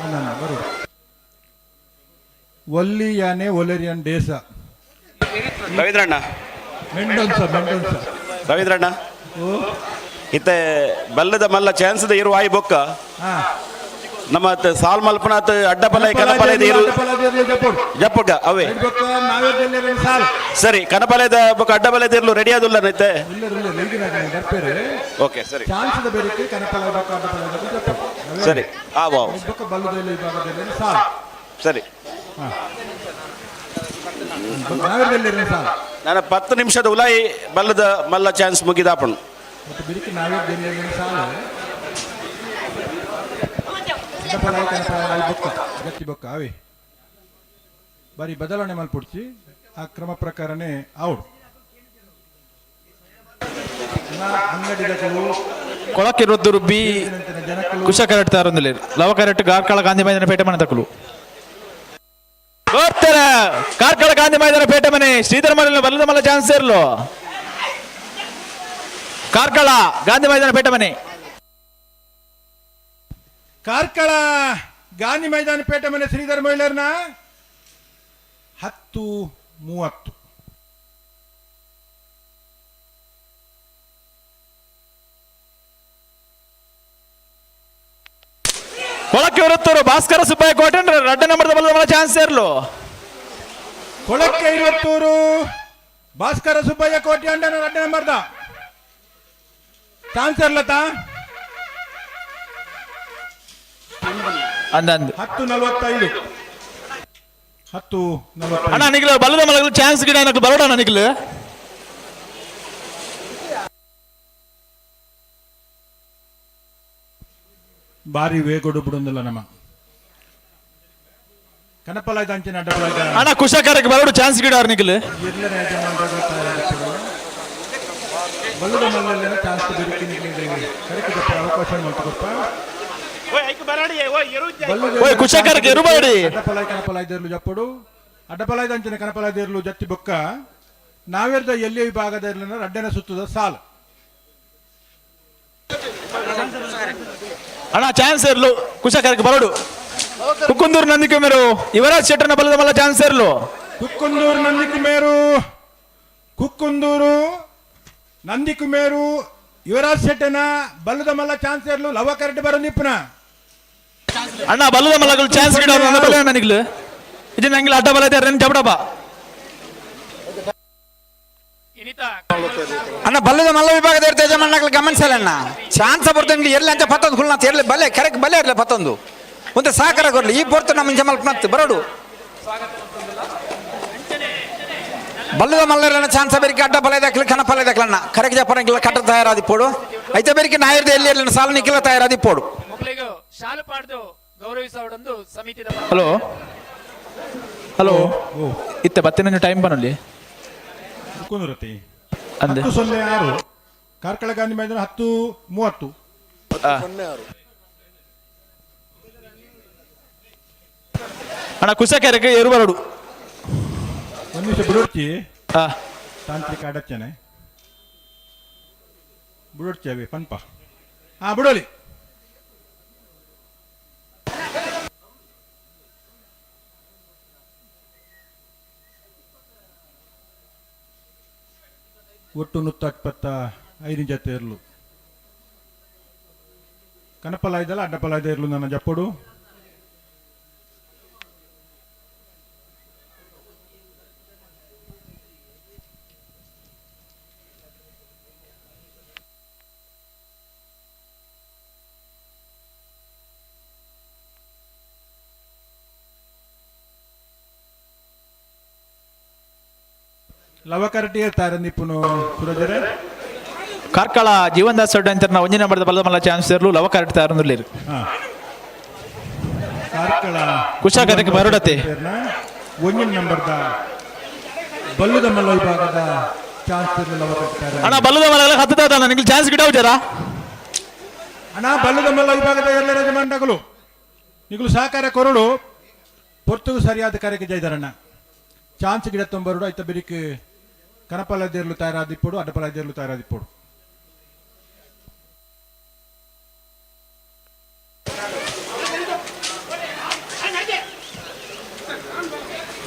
ಅಣ್ಣ ಬರು ಒಲ್ಲಿ ಯಾನೆ ಒಲೆರಿಯನ್ ಡೇಸ. ರವೀಂದ್ರಣ್ಣ. ಮೆಂಡೋನ್ಸ ಮೆಂಡೋನ್ಸ. ರವೀಂದ್ರಣ್ಣ ಇತ್ತೆ ಬಲ್ಲದ ಮಲ್ಲ ಚಾನ್ಸ್ ಇರುವ ಆಯಿ ಬೊಕ್ಕ ನಮ್ಮ ಸಾಲ್ ಮಲ್ಪನಾಥ್ ಅಡ್ಡಪಲ ಕನಪಲದ ಇರು ಜಪ್ಪುಗ ಅವೇ ಸರಿ ಕನಪಲದ ಬೊಕ್ಕ ಅಡ್ಡಪಲದ ಇರ್ಲು ರೆಡಿ ಆದುಲ್ಲ ನೈತೆ. ಓಕೆ ಸರಿ ಸರಿ ಆ ವಾವ್ ಸರಿ. ನಾನು 10 ನಿಮಿಷದ ಉಲಾಯಿ ಬಲ್ಲದ ಮಲ್ಲ ಚಾನ್ಸ್ ಮುಗಿದಾಪಣ್. ಅವೇ ಬಾರಿ ಬದಲಾವಣೆ ಮಲ್ಪುಡ್ಚಿ ಆ ಕ್ರಮ ಪ್ರಕಾರನೇ ಔಟ್. ಅಂಗಡಿದಕಲು ಕೊಳಕಿರುತ್ತೂರು ಬಿ ಕುಶ ಕರೆಕ್ಟ್ ತಾರೊಂದಿಲ್ಲ ಲವ ಕರೆಕ್ಟ್ ಕಾರ್ಕಳ ಗಾಂಧಿ ಮೈದಾನ ಪೇಟೆ ಮನೆ ತಕಲು. ಬರ್ತಾರ ಕಾರ್ಕಳ ಗಾಂಧಿ ಮೈದಾನ ಪೇಟೆ ಮನೆ ಶ್ರೀಧರ ಮನೆ ಬಲ್ಲದ ಮಲ್ಲ ಚಾನ್ಸ್ ಇರ್ಲು. ಕಾರ್ಕಳ ಗಾಂಧಿ ಮೈದಾನ ಪೇಟೆ ಮನೆ. ಕಾರ್ಕಳ ಗಾಂಧಿ ಮೈದಾನ ಪೇಟೆ ಮನೆ ಶ್ರೀಧರ ಮಹಿಳೆಯರ್ನ 10:30. ಕೊಳಕ್ಕೆ ಇರುತ್ತೂರು ಭಾಸ್ಕರ ಸುಬ್ಬಯ್ಯ ಕೋಟೆ ರಡ್ಡ ನಂಬರ್ ಬಲ್ಲದ ಚಾನ್ಸ್ ಇರ್ಲು. ಕೊಳಕ್ಕೆ ಇರುವತ್ತೂರು ಭಾಸ್ಕರ ಸುಬ್ಬಯ್ಯ ಕೋಟೆ ಅಂಡನ ರಡ್ಡ ನಂಬರ್ದ ಚಾನ್ಸ್ ಇರ್ಲತಾ. ಅಂದ ಅಂದ 10:45. 10:45. ಅಣ್ಣ ನಿಖಿಲ್ ಬಲ್ಲದ ಮಲಗಲು ಚಾನ್ಸ್ ಗಿಡ ಏನಕ್ಕೆ ಬರೋಣ ನಿಖಿಲ್. ಬಾರಿ ವೇಗೊಡು ಬಿಡೊಂದಿಲ್ಲ ನಮ್ಮ ಕನಪಲಾಯ್ದ ಅಂಚಿನ ಅಡ್ಡಪಲಾಯ್ದ. ಅಣ್ಣ ಕುಶಕರಕ್ಕೆ ಬರೋಡು ಚಾನ್ಸ್ ಗಿಡ ಅವ್ರು ನಿಖಿಲ್. ಇರ್ಲನೆ ಬಲ್ಲದ ಮಲ್ಲಲ್ಲೇನ ಚಾನ್ಸ್ ಬೆರಿಕಿ ಕರೆಕ್ಟ್ ಅವಕಾಶ ಮಾಡ್ಕೊಪ್ಪ. ಓಯ್ ಕುಶಕರಕ್ಕೆ ಎರುಬಾಡಿ. ಅಡ್ಡಪಲಾಯ್ ಕನಪಲಾಯ್ದಿರ್ಲು ಜಪ್ಪಡು ಅಡ್ಡಪಲಾಯ್ದ ಅಂಚಿನ ಕನಪಲಾಯ್ದಿರ್ಲು ಜತ್ತಿ ಬೊಕ್ಕ ನಾವೇರ್ದ ಎಲ್ಲಿ ವಿಭಾಗದ ಅಡ್ಡನ ಸುತ್ತದ ಸಾಲು. ಅಣ್ಣ ಚಾನ್ಸ್ ಇರ್ಲು ಕುಶಕರಕ್ಕೆ ಬರೋಡು. ಕುಕ್ಕುಂದೂರು ನಂದಿಕುಮೇರು ಯುವರಾಜ್ ಶೆಟ್ಟರ್ನ ಬಲ್ಲದ ಮಲ್ಲ ಚಾನ್ಸ್ ಇರ್ಲು. ಕುಕ್ಕುಂದೂರು ನಂದಿಕುಮೇರು ಕುಕ್ಕುಂದೂರು ನಂದಿಕುಮೇರು ಯುವರಾಜ್ ಶೆಟ್ಟನ ಬಲ್ಲದ ಮಲ್ಲ ಚಾನ್ಸ್ ಇರ್ಲು ಲವ ಕರೆಕ್ಟ್ ಬರೋ ನಿಪ್ಪನ. ಅಣ್ಣ ಬಲ್ಲದ ಮಲ್ಲಗಳು ಚಾನ್ಸ್ ಗಿಡ ನನ್ನ ಬಲ್ಲ ನನಗಿಲ್ಲ ಇದು ನಂಗಿಲ್ಲ ಅಡ್ಡ ಬಲ ಇದೆ ಜಬಡಬ. ಅಣ್ಣ ಬಲ್ಲದ ಮಲ್ಲ ವಿಭಾಗದ ಯಜಮಾನಗಳು ಗಮನಿಸಲ್ಲ ಅಣ್ಣ. ಚಾನ್ಸ್ ಬರ್ತಂಗ್ಲಿ ಎಲ್ಲಿ ಅಂತ ಪತ್ತೊಂದು ಹುಲ್ನ ಎರ್ಲಿ ಬಲ್ಲೆ ಕರೆಕ್ಟ್ ಬಲ್ಲೆ ಇರಲಿ ಪತ್ತೊಂದು ಒಂದು ಸಹಕಾರ ಕೊಡ್ಲಿ ಈ ಪೊರ್ತು ನಮ್ಮ ಜಮಲ್ಪನತ್ತು ಬರೋಡು. ಬಲ್ಲದ ಮಲ್ಲರನ್ನ ಚಾನ್ಸ್ ಬೇರಿಕೆ ಅಡ್ಡ ಬಲ ದಾಖಲೆ ಕನ ಫಲ ದಾಖಲಣ್ಣ ಕರೆಕ್ಟ್ ಜಪನಗಿಲ್ಲ ಕಟ್ಟ ತಯಾರಾದಿ ಪೋಡು ಐತೆ ಬೇರಿಕೆ ನಾಯರ್ದ ಎಲ್ಲಿ ಇರಲಿ ಸಾಲ ನಿಕ್ಕಿಲ್ಲ ತಯಾರಾದಿ ಪೋಡು. ಹಲೋ ಹಲೋ ಇತ್ತೆ ಬತ್ತಿನ ಟೈಮ್ ಬನ್ನಲ್ಲಿ ಕುಂದ್ರತಿ 10:06 ಕಾರ್ಕಳ ಗಾಂಧಿ ಮೈದಾನ 10:30. ಅಣ್ಣ ಕುಶಕೆರೆಗೆ ಎರುಬರಡು. ಒಂದು ನಿಮಿಷ ಬಿಡೋಡ್ಚಿ ತಾಂತ್ರಿಕ ಅಡಚಣೆ ಬಿಡೋಡ್ಚಿ ಅವೇ ಪನ್ಪ ಹಾ ಬಿಡೋಲಿ. ಒಟ್ಟು 125 ಜೊತೆ ಇರಲು. ಕನಪಲಾಯ್ದಲ್ಲ ಅಡ್ಡಪಲಾಯ್ದ ಇರ್ಲು ನನ್ನ ಜಪ್ಪೊಡು. ಲವಕರಟಿಯ ತಾರಂದಿಪ್ಪುನು ಸುರಜರೆ. ಕಾರ್ಕಳ ಜೀವನ್ ದಾಸ್ ದೊಡ್ಡ ಅಂತ ಒಂಜಿ ನಂಬರ್ದ ಬಲದ ಮಲ್ಲ ಚಾನ್ಸ್ ಇರಲು ಲವಕರಟ್ ತಾರಂದುಲ್ಲೇರು. ಕಾರ್ಕಳ ಕುಶಾಕರಕ್ಕೆ ಬರೋಡತೆ. ಒಂಜಿನ ನಂಬರ್ದ ಬಲ್ಲುದ ಮಲ್ಲ ವಿಭಾಗದ ಚಾನ್ಸ್ ಇರಲು ಲವಕರಟ್. ಅಣ್ಣ ಬಲ್ಲದ ಮಲ್ಲ ಹತ್ತದ ನಿಮಗೆ ಚಾನ್ಸ್ ಗಿಡ ಜರ. ಅಣ್ಣ ಬಲ್ಲದ ಮಲ್ಲ ವಿಭಾಗದ ಎಲ್ಲ ಯಜಮಾನಗಳು ನಿಗಲು ಸಹಕಾರ ಕೊರಡು ಪೊರ್ತುಗು ಸರಿಯಾದ ಕಾರ್ಯಕ್ಕೆ ಜೈದಾರಣ್ಣ. ಚಾನ್ಸ್ ಗಿಡ ತೊಂಬರುಡು ಐತ ಬಿರಿಕ್ ಕನಪಲದೇರ್ಲು ತಯಾರಾದಿಪ್ಪಡು ಅಡ್ಡಪಲದೇರ್ಲು ತಯಾರಾದಿಪ್ಪಡು.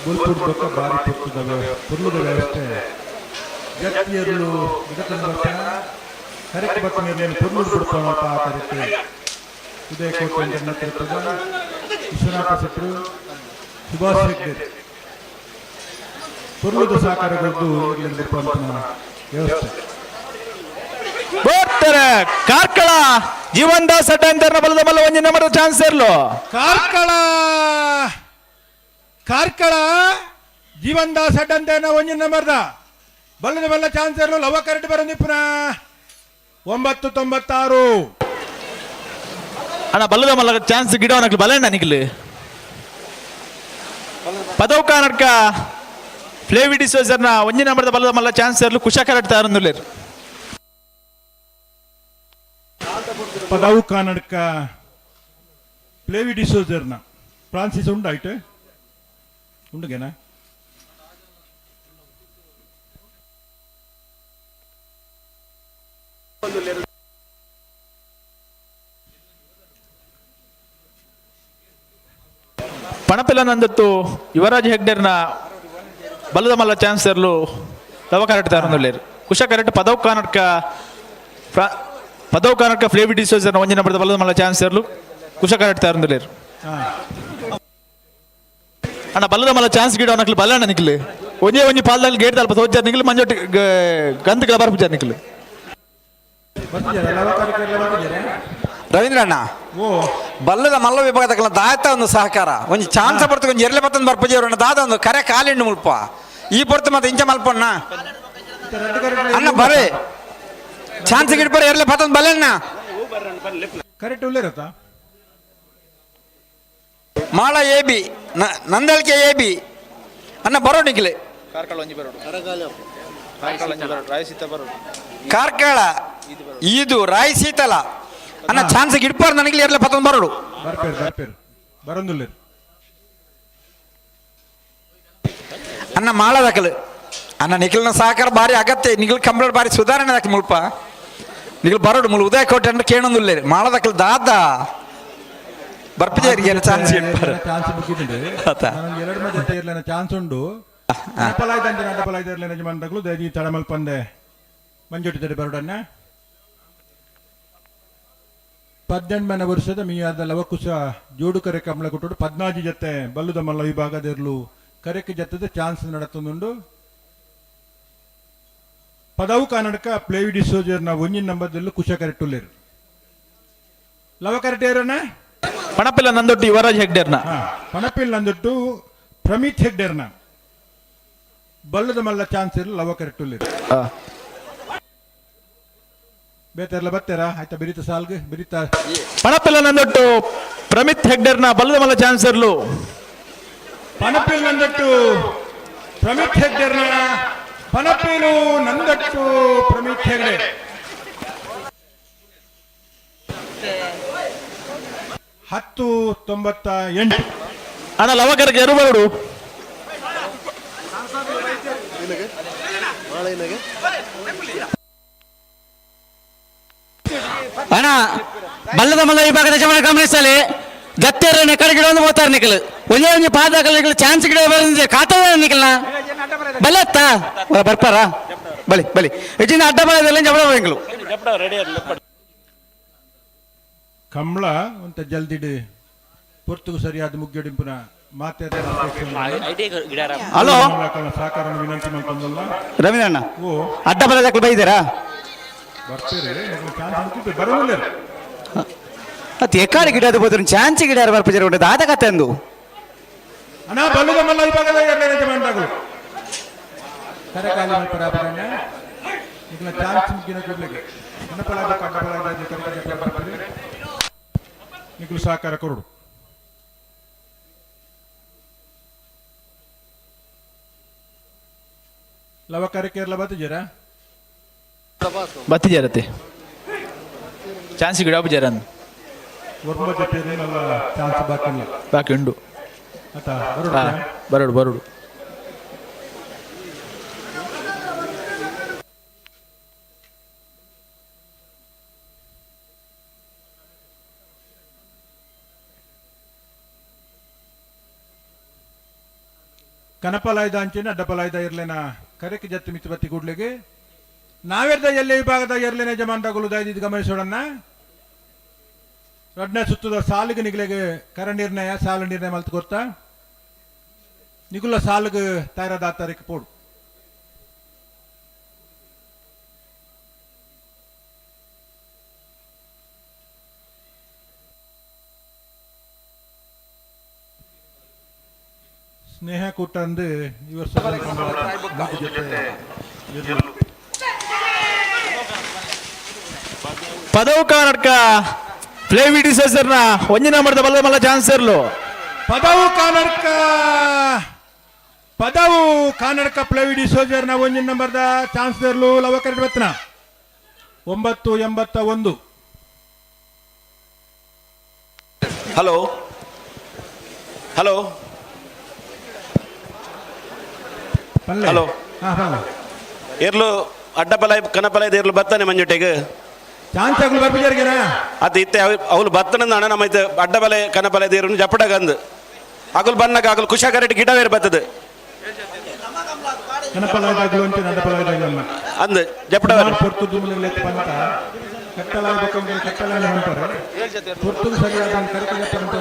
ಬೊಲ್ಪುಡ್ ಬೊಕ್ಕ ಬಾರಿ ಪೊರ್ತುದ ಪೊರ್ಲುದ ವ್ಯವಸ್ಥೆ ಜತ್ತಿಯರ್ಲು ಗಿಡತಂಬರ್ಪಣ ಕರೆಕ್ ಬತ್ತ ಮೇಲೇನು ಪೊರ್ಲುಡು ಬಿಡ್ಪೋಣ ಆ ತರಕ್ಕೆ ಉದಯ ಕೋಟೆ ನೇತೃತ್ವದ ವಿಶ್ವನಾಥ ಶೆಟ್ಟರು ಸುಭಾಷ್ ಹೆಗ್ಡೆ ಪೊರ್ಲುದ ಸಹಕಾರಗಳದ್ದು ವ್ಯವಸ್ಥೆ. ಬರ್ತಾರೆ ಕಾರ್ಕಳ ಜೀವನ್ ದಾಸ್ ಅಡ್ಡ ಬಲದ ಮಲ್ಲ ಒಂಜಿ ನಂಬರ್ ಚಾನ್ಸ್ ಇರ್ಲು. ಕಾರ್ಕಳ ಕಾರ್ಕಳ ಜೀವನ್ ದಾಸ್ ಅಡ್ಡ ಒಂಜಿ ನಂಬರ್ದ ಬಲ್ಲದ ಬಲ್ಲ ಚಾನ್ಸ್ ಇರ್ಲು ಲವ ಕರೆಕ್ಟ್ ಬರೋದಿಪ್ಪುನ 996. ಅಣ್ಣ ಬಲ್ಲದ ಮಲ್ಲ ಚಾನ್ಸ್ ಗಿಡ ಬಲಣ್ಣ ನಿಖಲ್ ಪದವು ಕಾನಡ್ಕ ಫ್ಲೇವಿ ಡಿಸೋಜರ್ನ ಒಂಜಿ ನಂಬರ್ದ ಬಲ್ಲದ ಮಲ್ಲ ಚಾನ್ಸ್ ಇರ್ಲು ಕುಶ ಕರೆಕ್ಟ್ ತಾರಂದುಲ್ಲೇರು. ಪದವು ಕಾನಡ್ಕ ಪ್ಲೇವಿ ಡಿಸೋಜರ್ನ ಫ್ರಾನ್ಸಿಸ್ ಉಂಡಾಯ್ತು ಉಂಡುಗೆನಾ. ಪಣಪಿಲ ನಂದತ್ತು ಯುವರಾಜ್ ಹೆಗ್ಡೆರ್ನ ಬಲ್ಲದ ಮಲ್ಲ ಚಾನ್ಸ್ ಇರ್ಲು ಲವ ಕರೆಕ್ಟ್ ತಾರಂದುಲ್ಲೇರು. ಕುಶ ಕರೆಕ್ಟ್ ಪದವು ಕಾನಡ್ಕ ಪದವು ಕಾನಡ್ಕ ಫ್ಲೇವಿ ಡಿಸೋಜರ್ನ ಒಂಜಿ ನಂಬರ್ದ ಬಲ್ಲದ ಮಲ್ಲ ಚಾನ್ಸ್ ಇರ್ಲು ಕುಶ ಕರೆಕ್ಟ್ ತಾರಂದುಲ್ಲೇರು. ಅಣ್ಣ ಬಲ್ಲದ ಮಲ್ಲ ಚಾನ್ಸ್ ಗಿಡ ನಕ್ಲು ಬಲ್ಲ ಅಣ್ಣ ನಿಖಲ್ ಒಂಜೇ ಒಂಜಿ ಪಾಲ್ದಲ್ಲಿ ಗೇಟ್ ತಲ್ಪ ತೋಜಾರ್ ನಿಖಲ್ ಮಂಜೊಟ್ಟಿ ಗಂಧಗಳ ಬರ್ಪುಜಾರ್ ನಿಖಲ್. ರವೀಂದ್ರ ಅಣ್ಣ ಬಲ್ಲದ ಮಲ್ಲ ವಿಭಾಗದ ದಾತ ಒಂದು ಸಹಕಾರ ಒಂಜಿ ಚಾನ್ಸ್ ಬರ್ತದೆ ಒಂಜಿ ಎರ್ಲೆ ಬತ್ತೊಂದು ಬರ್ಪುಜೇರು ದಾದ ಒಂದು ಕರೆ ಕಾಲಿಂಡು ಮುಲ್ಪ ಈ ಪೊರ್ತು ಮತ್ತೆ ಇಂಚ ಮಲ್ಪಣ್ಣ ಅಣ್ಣ ಬರೇ ಚಾನ್ಸ್ ಗಿಡ್ಪರ ಎರ್ಲೆ ಬತ್ತೊಂದು ಬಲ್ಲಣ್ಣ ಕರೆಕ್ಟ್ ಉಳ್ಳೇರತ್ತಾ. ಮಾಳ ಎ ಬಿ ನಂದಳಿಕೆ ಎ ಬಿ ಅಣ್ಣ ಬರೋ ನಿಖಿಲೆ. ಕಾರ್ಕಳ ಇದು ರಾಯ್ ಸೀತಲ ಅಣ್ಣ ಚಾನ್ಸ್ ಗಿಡ್ಪಾರ ನನಗೆ ಎರ್ಲೆ ಪತ್ತೊಂದು ಬರೋಡು. ಬರ್ಪೇರು ಬರ್ಪೇರು ಬರೋದುಲ್ಲೇರು. ಅಣ್ಣ ಮಾಳದಕಲು ಅಣ್ಣ ನಿಖಿಲ್ನ ಸಹಕಾರ ಭಾರಿ ಅಗತ್ಯ. ನಿಖಿಲ್ ಕಂಪ್ಲೇಂಟ್ ಭಾರಿ ಸುಧಾರಣೆ ದಾಖಲು ಮುಲ್ಪ ನಿಖಿಲ್ ಬರೋಡು ಮುಳು ಉದಯ ಕೋಟೆ ಅಂದ್ರೆ ಕೇಳೊಂದುಲ್ಲೇರು ಮಾಳದಕಲು ದಾದ ಬರ್ಪಿಜೇರಿ ಚಾನ್ಸ್ ಗಿಡ್ಪಾರ ಚಾನ್ಸ್ ಮುಗಿದುಂಡು. ಎರಡು ಮಧ್ಯೆ ಇರ್ಲೇನ ಚಾನ್ಸ್ ಉಂಡು. ಅಡ್ಡಪಲಾಯ್ದಂತೆ ಅಡ್ಡಪಲಾಯ್ದ ಇರ್ಲೇನ ಯಜಮಾನಗಳು ದೈದಿ ತಡಮಲ್ಪಂದೆ ಮಂಜೊಟ್ಟಿ ತಡೆ ಬರೋಡನ್ನ. 18 ಮನೆ ವರ್ಷದ ಮೀಯಾದ ಲವಕುಶ ಜೋಡು ಕರೆ ಕಮಲ ಕೊಟ್ಟುಡು 14 ಜತೆ ಬಲ್ಲುದ ಮಲ್ಲ ವಿಭಾಗದಿರ್ಲು ಕರೆಕ್ಕೆ ಜತ್ತದ ಚಾನ್ಸ್ ನಡತುಂಡು. ಪದವು ಕನ್ನಡಕ ಪ್ಲೇವಿ ಡಿಸೋಜರ್ನ ಒಂಜಿನ ನಂಬರ್ದಲ್ಲೂ ಕುಶ ಕರೆಟ್ಟುಲ್ಲೇರು. ಲವ ಕರೆಕ್ಟ್ ಏರಣ್ಣ. ಪಣಪಿಲ್ಲ ನಂದೊಟ್ಟು ಯುವರಾಜ್ ಹೆಗ್ಡೆರ್ನ. ಪಣಪಿಲ್ ನಂದೊಟ್ಟು ಪ್ರಮಿತ್ ಹೆಗ್ಡೆರ್ನ ಬಲ್ಲದ ಮಲ್ಲ ಚಾನ್ಸ್ ಇರಲು ಲವ ಕರೆಕ್ಟ್ ಬೇತೆರ್ಲ ಬತ್ತೇರಾ ಆಯ್ತಾ ಬಿರಿತ ಸಾಲ್ಗ್ ಬಿರಿತ. ಪಣಪಿಲ್ಲ ನಂದೊಟ್ಟು ಪ್ರಮಿತ್ ಹೆಗ್ಡೆರ್ನ ಬಲ್ಲದ ಮಲ್ಲ ಚಾನ್ಸ್ ಇರಲು. ಪಣಪಿಲ್ ನಂದೊಟ್ಟು ಪ್ರಮಿತ್ ಹೆಗ್ಡೆರ್ನ ಪಣಪಿಲು ನಂದಟ್ಟು ಪ್ರಮಿತ್ ಹೆಗ್ಡೆ. 1098. ಅಣ್ಣ ಲವಕರ್ಗೆ ಎರು ಬರೋಡು. ಅಣ್ಣ ಬಲ್ಲದ ಮಲ್ಲ ವಿಭಾಗದ ಯಜಮಾನ ಗಮನಿಸಲಿ ಗತ್ತೆರ ಕಡೆ ಗಿಡ ಒಂದು ಹೋಗ್ತಾರೆ ನಿಖಲ್ ಒಂದೇ ಒಂಜಿ ಪಾದ ಚಾನ್ಸ್ ಗಿಡ ಕಾತದ ನಿಖಲ್ನ ಬಲ್ಲತ್ತ ಬರ್ಪಾರ ಬಲಿ ಬಲಿ ಹೆಚ್ಚಿನ ಅಡ್ಡ ಬಲದಲ್ಲ ಜಬಡ ಎಂಗಳು. ಕಂಬಳ ಒಂತ ಜಲ್ದಿಡ್ ಪೊರ್ತುಗು ಸರಿಯಾದ ಮುಗ್ಗಡಿಂಪುನ ಮಾತೆ ಹಲೋ. ಸಹಕಾರ ವಿನಂತಿ ಮಲ್ತೊಂದಲ್ಲ. ರವೀಂದ್ರಣ್ಣ. ಓ. ಅಡ್ಡ ಬಲದಕ್ಕಲು ಬೈದಾರಾ? ಬರ್ತೀರಿ, ಚಾನ್ಸ್ ಬರೋಲ್ಲ. ಅದು ಎಕ್ಕಾಡಿ ಗಿಡ ಅದು ಬೋದ್ರು ಚಾನ್ಸಿ ಗಿಡ ಬರ್ಪಜರ ಉಂಟು ದಾದ ಕತೆ ಅಂದು. ಅಣ್ಣ, ಬಲ್ಲುದ ಮಲ್ಲ ವಿಭಾಗದ ಎರಡನೇ ಯಜಮಾನರಾಗಲು ಕರೆಕಾಲಿ ಮಲ್ಪರಾಪರಣ್ಣ ನಿಗಳ ಚಾನ್ಸ್ ಮುಗಿನ ಕೂಡ್ಲೆಗೆ ಕನಪಲಾದ ಕಡ್ಡಪಲಾದ ಕರೆಕಾಲಿ ನಿಗುಲು ಸಹಕಾರ ಕೊರಡು. ಲವ ಕರೆಕೇರ್ಲ ಬತ್ತಿಜರ? ಬತ್ತಿಜರತೆ ಚಾನ್ಸ್ ಗಿಡ ಜರ. ಒರ್ಂಬ ಜೊತೆ ಮಲ್ಲ ಚಾನ್ಸ್ ಬಾಕಿ ಇಲ್ಲ. ಬಾಕಿ ಉಂಡು. ಆತ ಬರೋಡು. ಬರೋಡು ಬರೋಡು. ಕನಪಲಾಯ್ದ ಅಂಚಿನ ಅಡ್ಡಪಲಾಯ್ದ ಇರ್ಲೇನ ಕರೆಕ್ ಜತ್ತು ಮಿತ್ತು ಬತ್ತಿ ಕೂಡ್ಲಿಗೆ ನಾವೆರ್ದ ಎಲ್ಲೆ ವಿಭಾಗದ ಎರ್ಲೇನ ಯಜಮಾನರಾಗಲು ದಯದಿದ್ದು ಗಮನಿಸೋಣ. ರಡ್ನ ಸುತ್ತದ ಸಾಲಿಗೆ ನಿಗಲಿಗೆ ಕರ ನಿರ್ಣಯ ಸಾಲು ನಿರ್ಣಯ ಮಲ್ತು ಕೊರ್ತಾ ನಿಗುಲ ಸಾಲಿಗೆ ತಯಾರಾದ ತಾರೀಕು ಪೋಡು. ಸ್ನೇಹ ಕೂಟ ಅಂದು ಈ ವರ್ಷ ಜೊತೆ ಇರ್ಲು. ಪದವು ಕಾನಡ್ಕ ಪ್ಲೇ ಡಿಸರ್ನ ಒಂಜಿ ನಂಬರ್ದ ಬಲ್ಲ ಮಲ್ಲ ಚಾನ್ಸ್ ಇರ್ಲು. ಪದವು ಕಾನಡ್ಕ, ಪದವು ಕಾನಡ್ಕ ಪ್ಲೇವಿಡಿ ಸೋಜರ್ನ ಒಂಜಿನ ನಂಬರ್ದ ಚಾನ್ಸ್ ಇರ್ಲು ಲವಕರ್ ಬತ್ನ 981. Hello hello hello. ಎರ್ಲು ಅಡ್ಡಪಲಾಯ್ ಕನಪಲಾಯ್ ಎರ್ಲು ಬತ್ತಾನೆ ಮಂಜುಟೆಗ್. ಚಾನ್ಸ್ ಆಗಲು ಬರ್ಪಿಜರ್ಗೆನಾ? ಅದು ಇತ್ತೆ ಅವಳು ಬತ್ತನ ಅಣ್ಣ ನಮ್ಮ ಐತೆ ಅಡ್ಡಬಲೆ ಕನಪಲೆ ದೇರು ಜಪಡಗಂದು ಅಗಲು ಬನ್ನಗ ಅಗಲು ಕುಶಾಕರೆಟ್ ಗಿಡವೇರು ಬತ್ತದ. ಕನಪಲಾಯ್ದಾಗ್ಲು ಅಂಚಿನ ಅಡ್ಡಪಲಾಯ್ದಾಗ್ಲನ್ನ ಅಂದ್ ಜಪಡ. ಸುಮಾರು ಪೊರ್ತು ದುಮ್ಮಿನ ಪಂತ ಕಟ್ಟಲಾಯ ಬೊಕ್ಕಂಗೆ ಕಟ್ಟಲಾಯ ಅಂತಾರೆ. ಪೊರ್ತುಗು ಸರಿಯಾದ ಕರೆಕ್ಟ್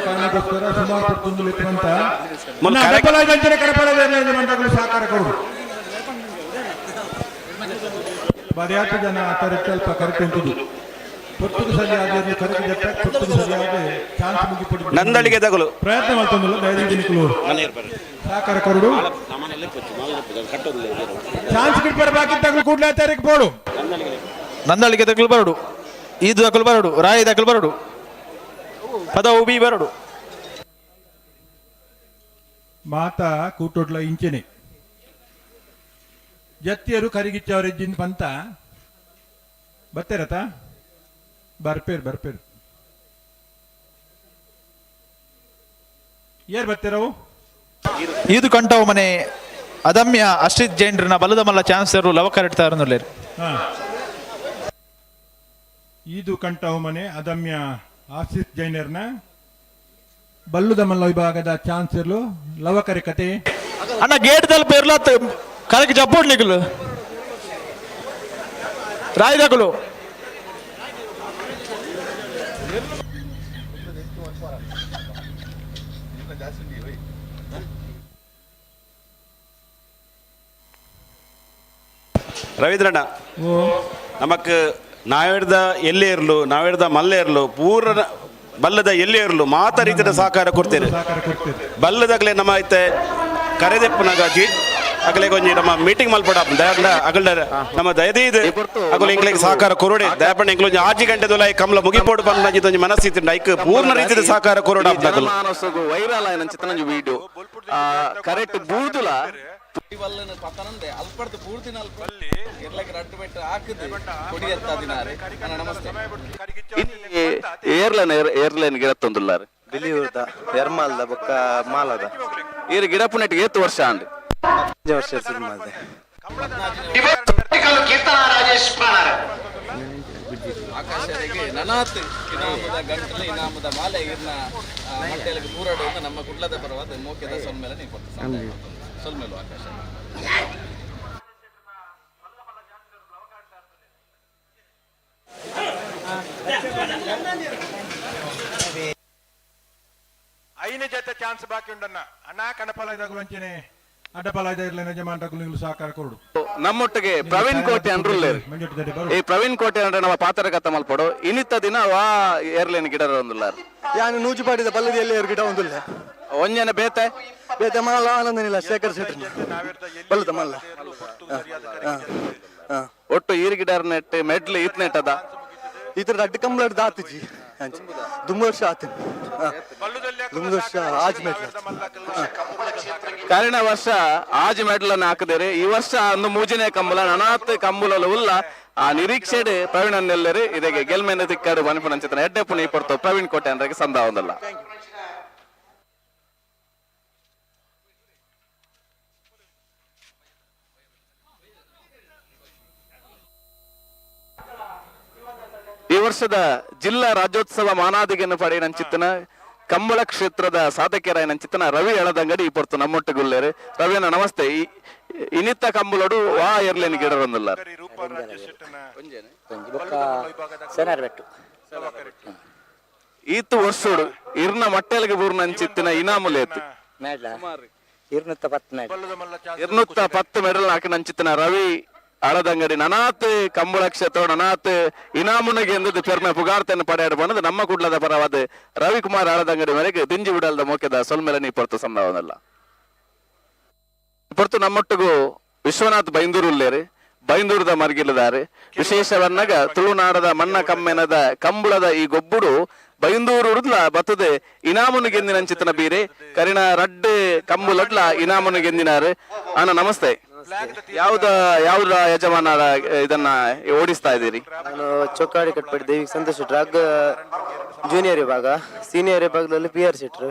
ಕಾರಣಕ್ಕೋಸ್ಕರ ಸುಮಾರು ಪೊರ್ತು ಪಂತ ಮೊನ್ನೆ ಅಡ್ಡಪಲಾಯ್ದ ಅಂಚಿನ ಕನಪಲಾಯ್ದ ಮಂಟಗಳು ಸಹಕಾರ ಕೊಡು. ಬರಿಯಾತ ಜನ ಆತರ ಸ್ವಲ್ಪ ಕರೆಕ್ಟ್ ಉಂಟುದು. ಪೊರ್ತುಗು ಸರಿಯಾದ ಕರೆಕ್ಟ್ ಜಪ್ಪ ಪೊರ್ತುಗು ಸರಿಯಾದ ಚಾನ್ಸ್ ಮುಗಿಪಡಿ ನಂದಳಿಗೆ ತಗಲು ಪ್ರಯತ್ನ ಮಾಡ್ತಂದಲ್ಲ. ದಯವಿಟ್ಟು ನಿಕ್ಕಲು ಸಹಕಾರ ಕೊರಡು. ಚಾನ್ಸ್ ಗಿಡ್ಪರ ಬಾಕಿ ತಗಲು ಕೂಡಲೇ ತಾರೀಕು ಬೋಡು. ನಂದಳಿಗೆ ತಗಲು ಬರಡು, ಈದು ತಗಲು ಬರಡು, ರಾಯಿ ತಗಲು ಬರಡು, ಪದವು ಬಿ ಬರಡು. ಮಾತಾ ಕೂಟೋಡ್ಲ ಇಂಚೆನೆ ಜತ್ತಿಯರು ಕರಿಗಿಚ್ಚವರ ಇಜ್ಜಿನ್ ಪಂತ ಬತ್ತೇರತ ಬರ್ಪೇರು ಬರ್ಪೇರು ಏರ್ ಬತ್ತೇರವು. ಈದು ಕಂಠವು ಮನೆ ಅದಮ್ಯ ಅಶ್ರಿತ್ ಜೈನ್ರನ ಬಲದ ಮಲ್ಲ ಚಾನ್ಸರ್ ಲವ ಕರೆಕ್ಟ್ ತಾರನುಲ್ಲೇರು. ಈದು ಕಂಠವು ಮನೆ ಅದಮ್ಯ ಆಶಿಸ್ ಜೈನರ್ನ ಬಲ್ಲುದ ಮಲ್ಲ ವಿಭಾಗದ ಚಾನ್ಸರ್ಲು ಲವಕರೆ ಕತೆ. ಅಣ್ಣ ಗೇಟ್ ತಲುಪ ಇರ್ಲತ್ತ ಕರೆಕ್ಟ್ ಜಪ್ಪೋಡ್ ನಿಗಲು ರಾಯ್ದಕಲು. ರವೀಂದ್ರಣ್ಣ, ನಮಕ್ ನಾವೆಡ್ದ ಎಲ್ಲೇ ಇರ್ಲು ನಾವೆಡ್ದ ಮಲ್ಲೆ ಇರ್ಲು ಪೂರ ಬಲ್ಲದ ಎಲ್ಲೇ ಇರ್ಲು ಮಾತ ರೀತಿಯ ಸಹಕಾರ ಕೊಡ್ತೇನೆ. ಬಲ್ಲದಾಗಲೇ ನಮ್ಮ ಐತೆ ಕರೆದೆಪ್ಪನಾಗ ಜೀ ಅಗಲೆ ಕೊಂಜಿ ನಮ್ಮ ಮೀಟಿಂಗ್ ಮಲ್ಪಡ ದಯಾಂಡ ಅಗಲ್ಡ ನಮ್ಮ ದಯದೀದ್ ಅಗಲು ಇಂಗ್ಲಿಗೆ ಸಹಕಾರ ಕೊರಡೆ ದಯಪಂಡ ಇಂಗ್ಲು ಆಜಿ ಗಂಟೆ ದೊಲ ಕಮಲ ಮುಗಿಪೋಡು ಬಂದ ಒಂಜಿ ಮನಸ್ಥಿತಿ ಐಕ್ ಪೂರ್ಣ ರೀತಿಯ ಸಹಕಾರ ಕೊರಡ. ಜನಮಾನಸಗು ವೈರಲ್ ಆಯಿನ ಚಿತ್ರನಂಜಿ ವಿಡಿಯೋ ಕರೆಕ್ಟ್ ಬೂದುಲ ಏರ್ಲೈನ್ ಏರ್ಲೈನ್ ಗಿಡತ್ತೊಂದುಲ್ಲಾರು ಬಿಲಿಯೂರ್ದ ಎರ್ಮಾಲ್ದ ಬೊಕ್ಕ ಮಾಲದ ಈರು ಗಿಡಪುನೆಟ್ ಏತ್ ವರ್ಷ ಅಂಡ್ ವರ್ಷ ಶುರು ಮಾಡಿದೆ. ಕೀರ್ತನಾ ರಾಜೇಶ್ ಪಾಣಾರ ಆಕಾಶರಿಗೆ ನನಾತ್ ಇನಾಮದ ಗಂಟಲು ಇನಾಮದ ಮಾಲೆ ಇರ್ನ ಮಟ್ಟೆಲಗೆ ಪೂರಾಡುವಂತ ನಮ್ಮ ಕುಡ್ಲದ ಪರವಾದ ಮೋಕೆದ ಸೊಲ್ಮೇಲೆ ನೀವು ಕೊಡ್ತ ಸೊಲ್ಮೇಲು ಆಕಾಶ. ಐನ ಜೊತೆ ಚಾನ್ಸ್ ಬಾಕಿ ಉಂಡನ್ನ ಅಣ್ಣ ಕಣಪಾಲ ಅಂಚನೆ ಅಡ್ಡಪಾಲ ಇರ್ಲೇನ ಯಜಮಾನ್ರಕುಲು ಸಹಕಾರ ಕೊರಡು. ನಮ್ಮೊಟ್ಟಿಗೆ ಪ್ರವೀಣ್ ಕೋಟೆ ಅಂದ್ರುಲ್ಲೇರು. ಈ ಪ್ರವೀಣ್ ಕೋಟೆ ಅಂದ್ರೆ ನಮ್ಮ ಪಾತ್ರಗತ ಮಲ್ಪಡು ಇನಿತ ದಿನ ವಾ ಏರ್ಲೇನ್ ಗಿಡ ಒಂದುಲ್ಲಾರು. ಯಾನು ನೂಜುಪಾಡಿದ ಬಲ್ಲದ ಎಲ್ಲಿ ಗಿಡ ಒಂದುಲ್ಲ. ಒಂಜನ ಬೇತೆ ಬೇತೆ ಮಲ್ಲ ಆನಂದನಿಲ್ಲ ಶೇಖರ್ ಶೆಟ್ಟಿ ಬಲ್ಲದ ಮಲ್ಲ. ಒಟ್ಟು ಈರ್ ಗಿಡ ನೆಟ್ ಮೆಡ್ಲ್ ಈತ್ ನೆಟ್ಟದ ಈ ತರ ಅಡ್ಡ ಕಂಬಳ ದಾತಿಜಿ ದುಂಬ ವರ್ಷ ಆತಿನ ದುಂಬ ವರ್ಷ ಆಜ್ ಮೆಡ್ಲ್. ಕರಿನ ವರ್ಷ ಆಜ್ ಮೆಡ್ಲ್ ಅನ್ನು ಹಾಕಿದರೆ ಈ ವರ್ಷ ಒಂದು ಮೂಜನೇ ಕಂಬಳ ನನಾತ್ ಕಂಬುಲಲು ಉಲ್ಲ ಆ ನಿರೀಕ್ಷೆಡ್ ಪ್ರವೀಣ್ ಅನ್ನೆಲ್ಲರು ಇದಕ್ಕೆ ಗೆಲ್ಮೆನ ತಿಕ್ಕಾಡು ಬನ್ಪುನಂಚಿತನ ಎಡ್ಡೆ ಪುಣಿ ಪಡ್ತು ಪ್ರವೀಣ್ ಕೋಟೆ ಅಂದ್ರೆ ಸಂದ ಒಂದಲ್ಲ. ಈ ವರ್ಷದ ಜಿಲ್ಲಾ ರಾಜ್ಯೋತ್ಸವ ಮಾನಾದಿಗೆಯನ್ನು ಪಡೆಯನಂಚಿತ್ತನ ಕಂಬಳ ಕ್ಷೇತ್ರದ ಸಾಧಕರಾಯನಂಚಿತ್ತನ ರವಿ ಎಳದಂಗಡಿ ಈ ಪೊರ್ತು ನಮ್ಮೊಟ್ಟುಗುಲ್ಲೇರು. ರವಿಯಣ್ಣ ನಮಸ್ತೆ. ಈ ಇನಿತ್ತ ಕಂಬಳೋಡು ವಾ ಎರ್ಲೇನು ಗಿಡರೊಂದಿಲ್ಲ. ಈತು ವರ್ಷೋಡು ಇರ್ನ ಮಟ್ಟೆಲ್ಗೆ ಬೂರ್ನಂಚಿತ್ತಿನ ಇನಾಮುಲೇತು 210 ಮೆಡಲ್ ಹಾಕಿ ನಂಚಿತ್ತಿನ ರವಿ ಅಳದಂಗಡಿ ನನಾತ್ ಕಂಬಳ ಕ್ಷೇತ್ರ ನನಾತ್ ಇನಾಮುನಿಗೆ ಎಂದದ್ದು ಪೆರ್ಮೆ ಪುಗಾರ್ತೆಯನ್ನು ಪಡೆಯಾಡು ಬಂದದ್ದು ನಮ್ಮ ಕುಡ್ಲದ ಪರವಾದ ರವಿಕುಮಾರ್ ಅಳದಂಗಡಿ ಮೇರೆಗೆ ದಿಂಜಿ ಬಿಡಲ್ದ ಮೋಕೆದ ಸೊಲ್ಮೆಲೆ ನೀ ಪೊರ್ತು ಸಂಭವನಲ್ಲ. ಪೊರ್ತು ನಮ್ಮೊಟ್ಟಿಗೂ ವಿಶ್ವನಾಥ್ ಬೈಂದೂರು ಉಲ್ಲೇರಿ ಬೈಂದೂರದ ಮರ್ಗಿಲ್ಲದಾರೆ. ವಿಶೇಷವನ್ನಾಗ ತುಳುನಾಡದ ಮಣ್ಣ ಕಮ್ಮೆನದ ಕಂಬಳದ ಈ ಗೊಬ್ಬುಡು ಬೈಂದೂರು ಉಡ್ಲ ಬತ್ತದೆ ಇನಾಮುನು ಗೆಂದಿನ ಬೀರೆ ಕರಿಣ ರಡ್ಡೆ ಕಂಬುಲಡ್ಲ ಇನಾಮುನು ಗೆಂದಿನಾರು. ಅಣ್ಣ ನಮಸ್ತೆ. ಯಾವ್ದ ಯಾವ್ದ ಯಜಮಾನರ ಇದನ್ನ ಓಡಿಸ್ತಾ ಇದ್ದೀರಿ? ನಾನು ಚೊಕ್ಕಾಡಿ ಕಟ್ಪಡಿ ದೇವಿ ಸಂತೋಷ್ ಡ್ರಾಗ್ ಜೂನಿಯರ್ ವಿಭಾಗ, ಸೀನಿಯರ್ ವಿಭಾಗದಲ್ಲಿ ಪಿ ಆರ್ ಶೆಟ್ರು,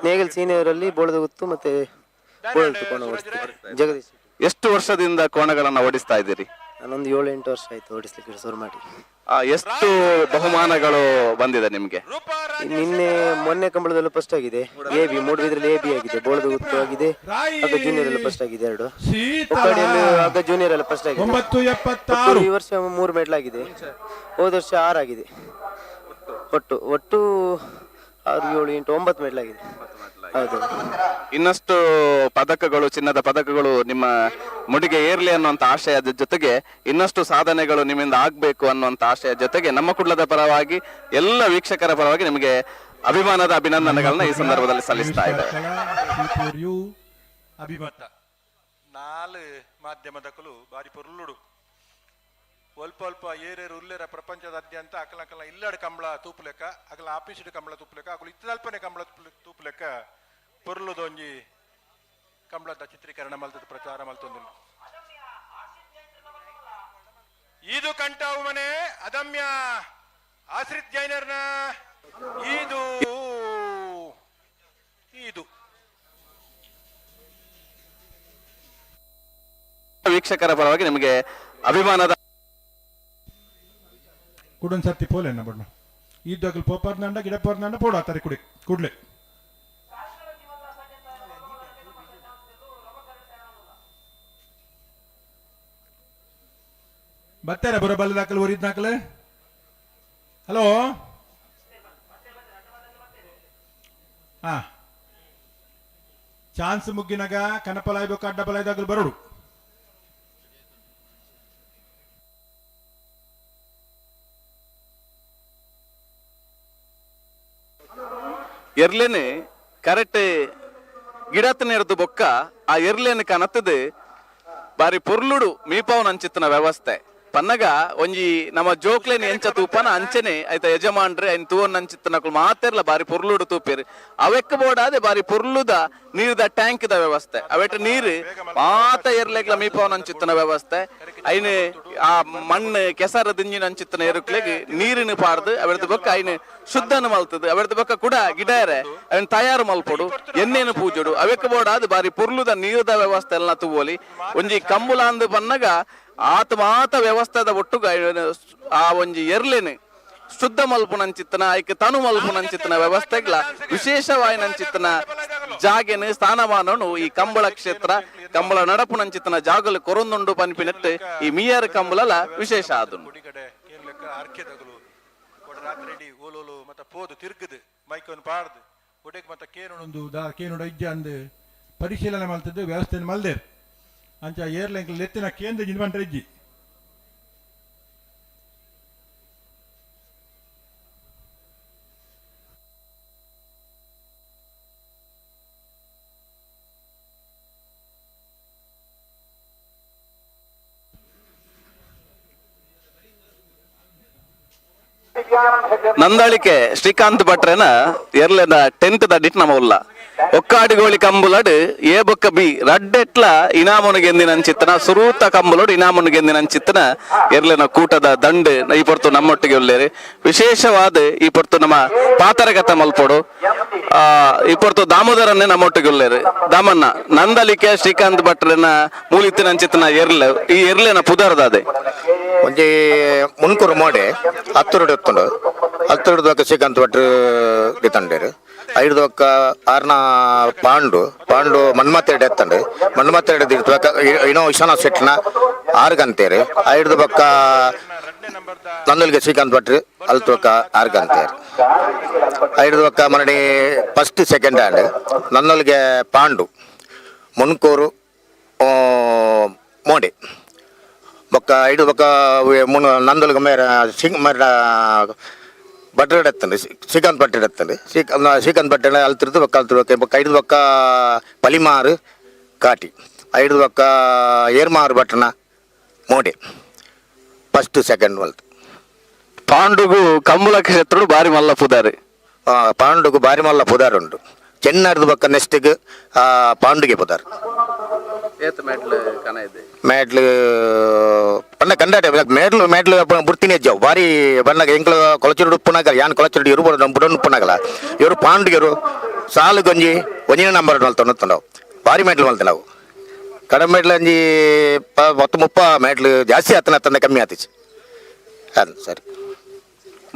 ನೇಗಲ್ ಸೀನಿಯರ್ ಅಲ್ಲಿ ಬೋಳದಗುತ್ತು ಮತ್ತೆ ಬೋಳದು ಕೋಣ ಓಡಿಸ್ತೀನಿ. ಜಗದೀಶ್. ಎಷ್ಟು ವರ್ಷದಿಂದ ಕೋಣಗಳನ್ನ ಓಡಿಸ್ತಾ ಇದ್ದೀರಿ? ನಾನೊಂದು 7-8 ವರ್ಷ ಆಯ್ತು ಓಡಿಸ್ಲಿಕ್ಕೆ ಶುರು ಮಾಡಿ. ಎಷ್ಟು ಬಹುಮಾನಗಳು ಬಂದಿದೆ ನಿಮ್ಗೆ? ನಿನ್ನೆ ಮೊನ್ನೆ ಕಂಬಳದಲ್ಲೂ ಫಸ್ಟ್ ಆಗಿದೆ, ಎ ಬಿ ಮೂಡುಬಿದ್ರಲ್ಲಿ ಎ ಬಿ ಆಗಿದೆ, ಬೋಳದಗುತ್ತು ಆಗಿದೆ, ಆಗ ಜೂನಿಯರ್ ಅಲ್ಲಿ ಫಸ್ಟ್ ಆಗಿದೆ, 2 ಕೊಕ್ಕಾಡಿಯಲ್ಲಿ ಆಗ ಜೂನಿಯರ್ ಅಲ್ಲಿ ಫಸ್ಟ್ ಆಗಿದೆ. 976. ಈ ವರ್ಷ 3 ಮೆಡಲ್ ಆಗಿದೆ, ಹೋದ ವರ್ಷ 6 ಆಗಿದೆ. ಒಟ್ಟು ಒಟ್ಟು 6 7 8 9 ಮೆಡಲ್ ಆಗಿದೆ. ಹೌದು. ಇನ್ನಷ್ಟು ಪದಕಗಳು, ಚಿನ್ನದ ಪದಕಗಳು ನಿಮ್ಮ ಮುಡಿಗೆ ಏರ್ಲಿ ಅನ್ನುವಂತ ಆಶಯದ ಜೊತೆಗೆ ಇನ್ನಷ್ಟು ಸಾಧನೆಗಳು ನಿಮ್ಮಿಂದ ಆಗ್ಬೇಕು ಅನ್ನುವಂತ ಆಶಯ ಜೊತೆಗೆ ನಮ್ಮ ಕುಡ್ಲದ ಪರವಾಗಿ ಎಲ್ಲ ವೀಕ್ಷಕರ ಪರವಾಗಿ ನಿಮಗೆ ಅಭಿಮಾನದ ಅಭಿನಂದನೆಗಳನ್ನ ಈ ಸಂದರ್ಭದಲ್ಲಿ ಸಲ್ಲಿಸ್ತಾ ಇದ್ದೇವೆ. ಅಭಿಮತ ನಾಲ್ ಮಾಧ್ಯಮದಕಲು ಬಾರಿ ಪೊರ್ಲುಡು ಅಲ್ಪ ಅಲ್ಪ ಏರೇರು ಉಲ್ಲೇರ ಪ್ರಪಂಚದಾದ್ಯಂತ ಅಕಲ ಅಕಲ ಇಲ್ಲಡ್ ಕಂಬಳ ತೂಪುಲೆಕ್ಕ ಅಕಲ ಆಫೀಸ್ಡ್ ಕಂಬಳ ತೂಪುಲೆಕ್ಕ ಅಕಲು ಇತ್ತಲ್ಪನೆ ಕಂಬಳ ತೂಪುಲೆಕ್ಕ ಪೊರ್ಲುದೊಂಜಿ ಕಂಬಳದ ಚಿತ್ರೀಕರಣ ಮಲ್ತದ ಪ್ರಚಾರ ಮಲ್ತೊಂದು. ಇದು ಕಂಠವು ಮನೆ ಅದಮ್ಯ ಆಶ್ರಿತ್ ಜೈನರ್ನ ಇದು ಇದು ವೀಕ್ಷಕರ ಪರವಾಗಿ ನಿಮಗೆ ಅಭಿಮಾನದ ಕುಡನ್ ಸರ್ತಿ ಪೋಲೆನ್ನ ಬಣ್ಣ ಇದ್ದಗಲ್ ಪೋಪರ್ನಂಡ ಗಿಡ ಪೋರ್ನಂಡ ಪೋಡಾತಾರೆ ಕುಡಿ ಕುಡ್ಲೆ. ಬತ್ತಾರ ಬರೋ ಬಲ್ಲದಾಕಲು ಒರಿದ್ನಾಕಲೆ. ಹಲೋ ಹಾ ಚಾನ್ಸ್ ಮುಗ್ಗಿನಾಗ ಕನಪಲಾಯ್ಬೇಕು ಅಡ್ಡಪಲಾಯ್ದಾಗಲು ಬರೋಡು. ಎರ್ಲೇನೆ ಕರೆಕ್ಟ್ ಗಿಡತನ ಎರ್ದು ಬೊಕ್ಕ ಆ ಎರ್ಲೇನೆ ಕನತದೆ ಬಾರಿ ಪೊರ್ಲುಡು ಮೀಪಾವನ ಅಂಚಿತ್ತನ ವ್ಯವಸ್ಥೆ ಪನ್ನಗ ಒಂಜಿ ನಮ್ಮ ಜೋಕ್ಲೇನ್ ಎಂಚ ತೂಪನ ಅಂಚನೆ ಆಯ್ತ ಯಜಮಾನ್ರೆ ಐನ್ ತೂವನ್ ಅಂಚಿತ್ತನಕುಲು ಮಾತೆರ್ಲ ಬಾರಿ ಪೊರ್ಲುಡು ತೂಪೇರು ಅವೆಕ್ಕ ಬೋಡಾದೆ ಬಾರಿ ಪೊರ್ಲುದ ನೀರ್ದ ಟ್ಯಾಂಕ್ the ವ್ಯವಸ್ಥೆ ಅವೆಟ ನೀರು ಮಾತ ಎರ್ಲೆಗ್ಲ ಮೀಪಾವನ ಅಂಚಿತ್ತನ ವ್ಯವಸ್ಥೆ ಐನ್ ಆ ಮಣ್ಣು ಕೆಸರ ದಿಂಜಿನ ಅಂಚಿತ್ತನ ಎರುಕ್ಲೆಗ್ ನೀರಿನ ಪಾಡ್ದು ಅವೆಡ್ದು ಬೊಕ್ಕ ಐನ್ ಶುದ್ಧನ ಮಲ್ತದ ಅವೆಡ್ದು ಬೊಕ್ಕ ಕೂಡ ಗಿಡಾರೆ ಅವನ್ ತಯಾರು ಮಲ್ಪೊಡು ಎಣ್ಣೆನ ಪೂಜೋಡು ಅವೆಕ್ಕ ಬೋಡಾದ್ ಬಾರಿ ಪೊರ್ಲುದ ನೀರ್ದ ವ್ಯವಸ್ಥೆ ಎಲ್ಲ ತೂವೊಲಿ ಒಂಜಿ ಕಂಬುಲ ಅಂದ್ ಪನ್ನಗ ಆತ ಮಾತ ವ್ಯವಸ್ಥೆದ ಒಟ್ಟುಗ ಆ ಒಂಜಿ ಎರ್ಲೇನೆ ಶುದ್ಧ ಮಲ್ಪುನಂಚಿತ್ತನ ಐಕ್ ತನು ಮಲ್ಪುನಂಚಿತ್ತನ ವ್ಯವಸ್ಥೆಗ್ಲ ವಿಶೇಷವಾಯಿನಂಚಿತ್ತನ ಜಾಗೆನು ಸ್ಥಾನಮಾನನು ಈ ಕಂಬಳ ಕ್ಷೇತ್ರ ಕಂಬಳ ನಡಪುನಂಚಿತ್ತನ ಜಾಗಲು ಕೊರೊಂದುಂಡು ಪನ್ಪಿನಟ್ಟು ಈ ಮಿಯರ್ ಕಂಬಳಲ ವಿಶೇಷ ಆದು. ರಾತ್ರಿ ಓಲೋಲು ಮತ್ತೆ ಪೋದು ತಿರುಗದು ಮೈಕನ್ನು ಪಾಡ್ದು ಒಡೆಗ್ ಮತ್ತ ಕೇನುಡೊಂದು ದಾ ಕೇನುಡ ಇಜ್ಜ ಅಂದ್ ಪರಿಶೀಲನೆ ಮಲ್ತದ್ದು ವ್ಯವಸ್ಥೆನ ಮಲ್ದೇರ್ ಅಂಚ ಏರ್ಲೆಂಕ್ ಲೆತ್ತಿನ ಕೇಂದ್ರ ಜಿನ್ವಂಟ್ರೆ ಇಜ್ಜಿ. ನಂದಳಿಕೆ ಶ್ರೀಕಾಂತ್ ಭಟ್ರೆನ ಎರ್ಲೆದ ಟೆಂತ್ the dit ನಮ ಉಲ್ಲ ಒಕ್ಕಾಡಿಗೋಳಿ ಕಂಬುಲಡ್ ಎ ಬೊಕ್ಕ ಬಿ ರಡ್ಡೆಟ್ಲ ಇನಾಮುನು ಗೆಂದಿನ ಅಂಚಿತ್ತನ ಸುರೂತ ಕಂಬುಲಡ್ ಇನಾಮುನು ಗೆಂದಿನ ಅಂಚಿತ್ತನ ಎರ್ಲೆನ ಕೂಟದ ದಂಡ್ ಈ ಪೊರ್ತು ನಮ್ಮೊಟ್ಟಿಗೆ ಉಲ್ಲೇರಿ. ವಿಶೇಷವಾದ ಈ ಪೊರ್ತು ನಮ್ಮ ಪಾತರಗತ ಮಲ್ಪೊಡು ಈ ಪೊರ್ತು ದಾಮೋದರನ್ನೇ ನಮ್ಮೊಟ್ಟಿಗೆ ಉಲ್ಲೇರಿ. ದಾಮನ್ನ ನಂದಳಿಕೆ ಶ್ರೀಕಾಂತ್ ಭಟ್ರೆನ ಮೂಲಿತ್ತಿನ ಅಂಚಿತ್ತನ ಎರ್ಲೆ ಈ ಎರ್ಲೆನ ಪುದರ್ದಾದೆ ಒಂಜಿ ಮುನ್ಕೂರು ಮೋಡೆ ಹತ್ತುರುಡು ಎತ್ತುಂಡು ಹತ್ತುರುಡು ದೊಕ್ಕ ಶ್ರೀಕಾಂತ್ ಭಟ್ರು ಗೆತ್ತಂಡೇರು ಐದು ದೊಕ್ಕ ಆರ್ನ ಪಾಂಡು ಪಾಂಡು ಮನ್ಮತ್ತೆರಡು ಎತ್ತಂಡು ಮನ್ಮತ್ತೆರಡು ದಿಡ್ತು ಇನ್ನೋ ವಿಶ್ವನಾಥ್ ಶೆಟ್ನ ಆರು ಗಂಟೇರು ಐದು ಬೊಕ್ಕ ನಂದಲ್ಗೆ ಶ್ರೀಕಾಂತ್ ಭಟ್ರು ಅಲ್ತು ಬೊಕ್ಕ ಆರು ಗಂಟೇರು ಐದು ಬೊಕ್ಕ ಮರಡಿ first second hand ನನ್ನಲ್ಗೆ Pandu Munkur ಮೋಡೆ ಬೊಕ್ಕ ಐದು ಬೊಕ್ಕ ಮುನ್ ನಂದಲ್ಗೆ ಮೇರ ಸಿಂಗ್ ಮೇರ ಭಟ್ರೆಡ್ ಎತ್ತಂಡು ಶ್ರೀಕಾಂತ್ ಭಟ್ರೆಡ್ ಎತ್ತಂಡು ಶ್ರೀಕಾಂತ್ ಭಟ್ರೆ ಅಲ್ತಿರ್ದು ಬೊಕ್ಕ ಅಲ್ತಿರ್ ಬೊಕ್ಕ ಐದು ಬೊಕ್ಕ ಪಲಿಮಾರು ಕಾಟಿ ಐದು ಬೊಕ್ಕ ಏರ್ಮಾರು ಭಟ್ರನ ಮೋಡೆ ಫಸ್ಟ್ ಸೆಕೆಂಡ್ ಮಲ್ತು. ಪಾಂಡುಗು ಕಂಬುಲ ಕ್ಷೇತ್ರಡು ಬಾರಿ ಮಲ್ಲ ಪುದಾರು. ಪಾಂಡುಗು ಬಾರಿ ಮಲ್ಲ ಪುದಾರು ಉಂಟು. ಚೆನ್ನರ್ದು ಬೊಕ್ಕ ನೆಕ್ಸ್ಟಿಗೆ ಪಾಂಡುಗೆ ಪುದಾರು. ಮೆಡ್ಲ್ ಪಂಡ ಕಂಡಾಟೆ ಮೇಡ್ಲು ಮೇಡ್ಲು ಬುಡ್ತೀನಿ ಅಜ್ಜಾವು ಬಾರಿ ಬಣ್ಣಗ ಎಂಕ್ಲ ಕೊಳಚುರುಡು ಉಪ್ಪುನಾಗಲ ಯಾನ್ ಕೊಳಚುರುಡು ಇರು ನಮ್ಮ ಬುಡನ್ ಉಪ್ಪುನಾಗಲ ಇವರು ಪಾಂಡುಗೆರು ಸಾಲು ಗಂಜಿ ಒಂಜಿನ ನಂಬರ್ ಮಲ್ತೊಂಡು ಬಾರಿ ಮೆಡ್ಲು ಮಲ್ತ ನಾವು ಕಡಿಮೆ ಮೆಡ್ಲು ಅಂಜಿ ಪತ್ತು ಮುಪ್ಪ ಮೆಡ್ಲು ಜಾಸ್ತಿ ಆತನ ತಂದೆ ಕಮ್ಮಿ ಆತಿச்சு. ಸರಿ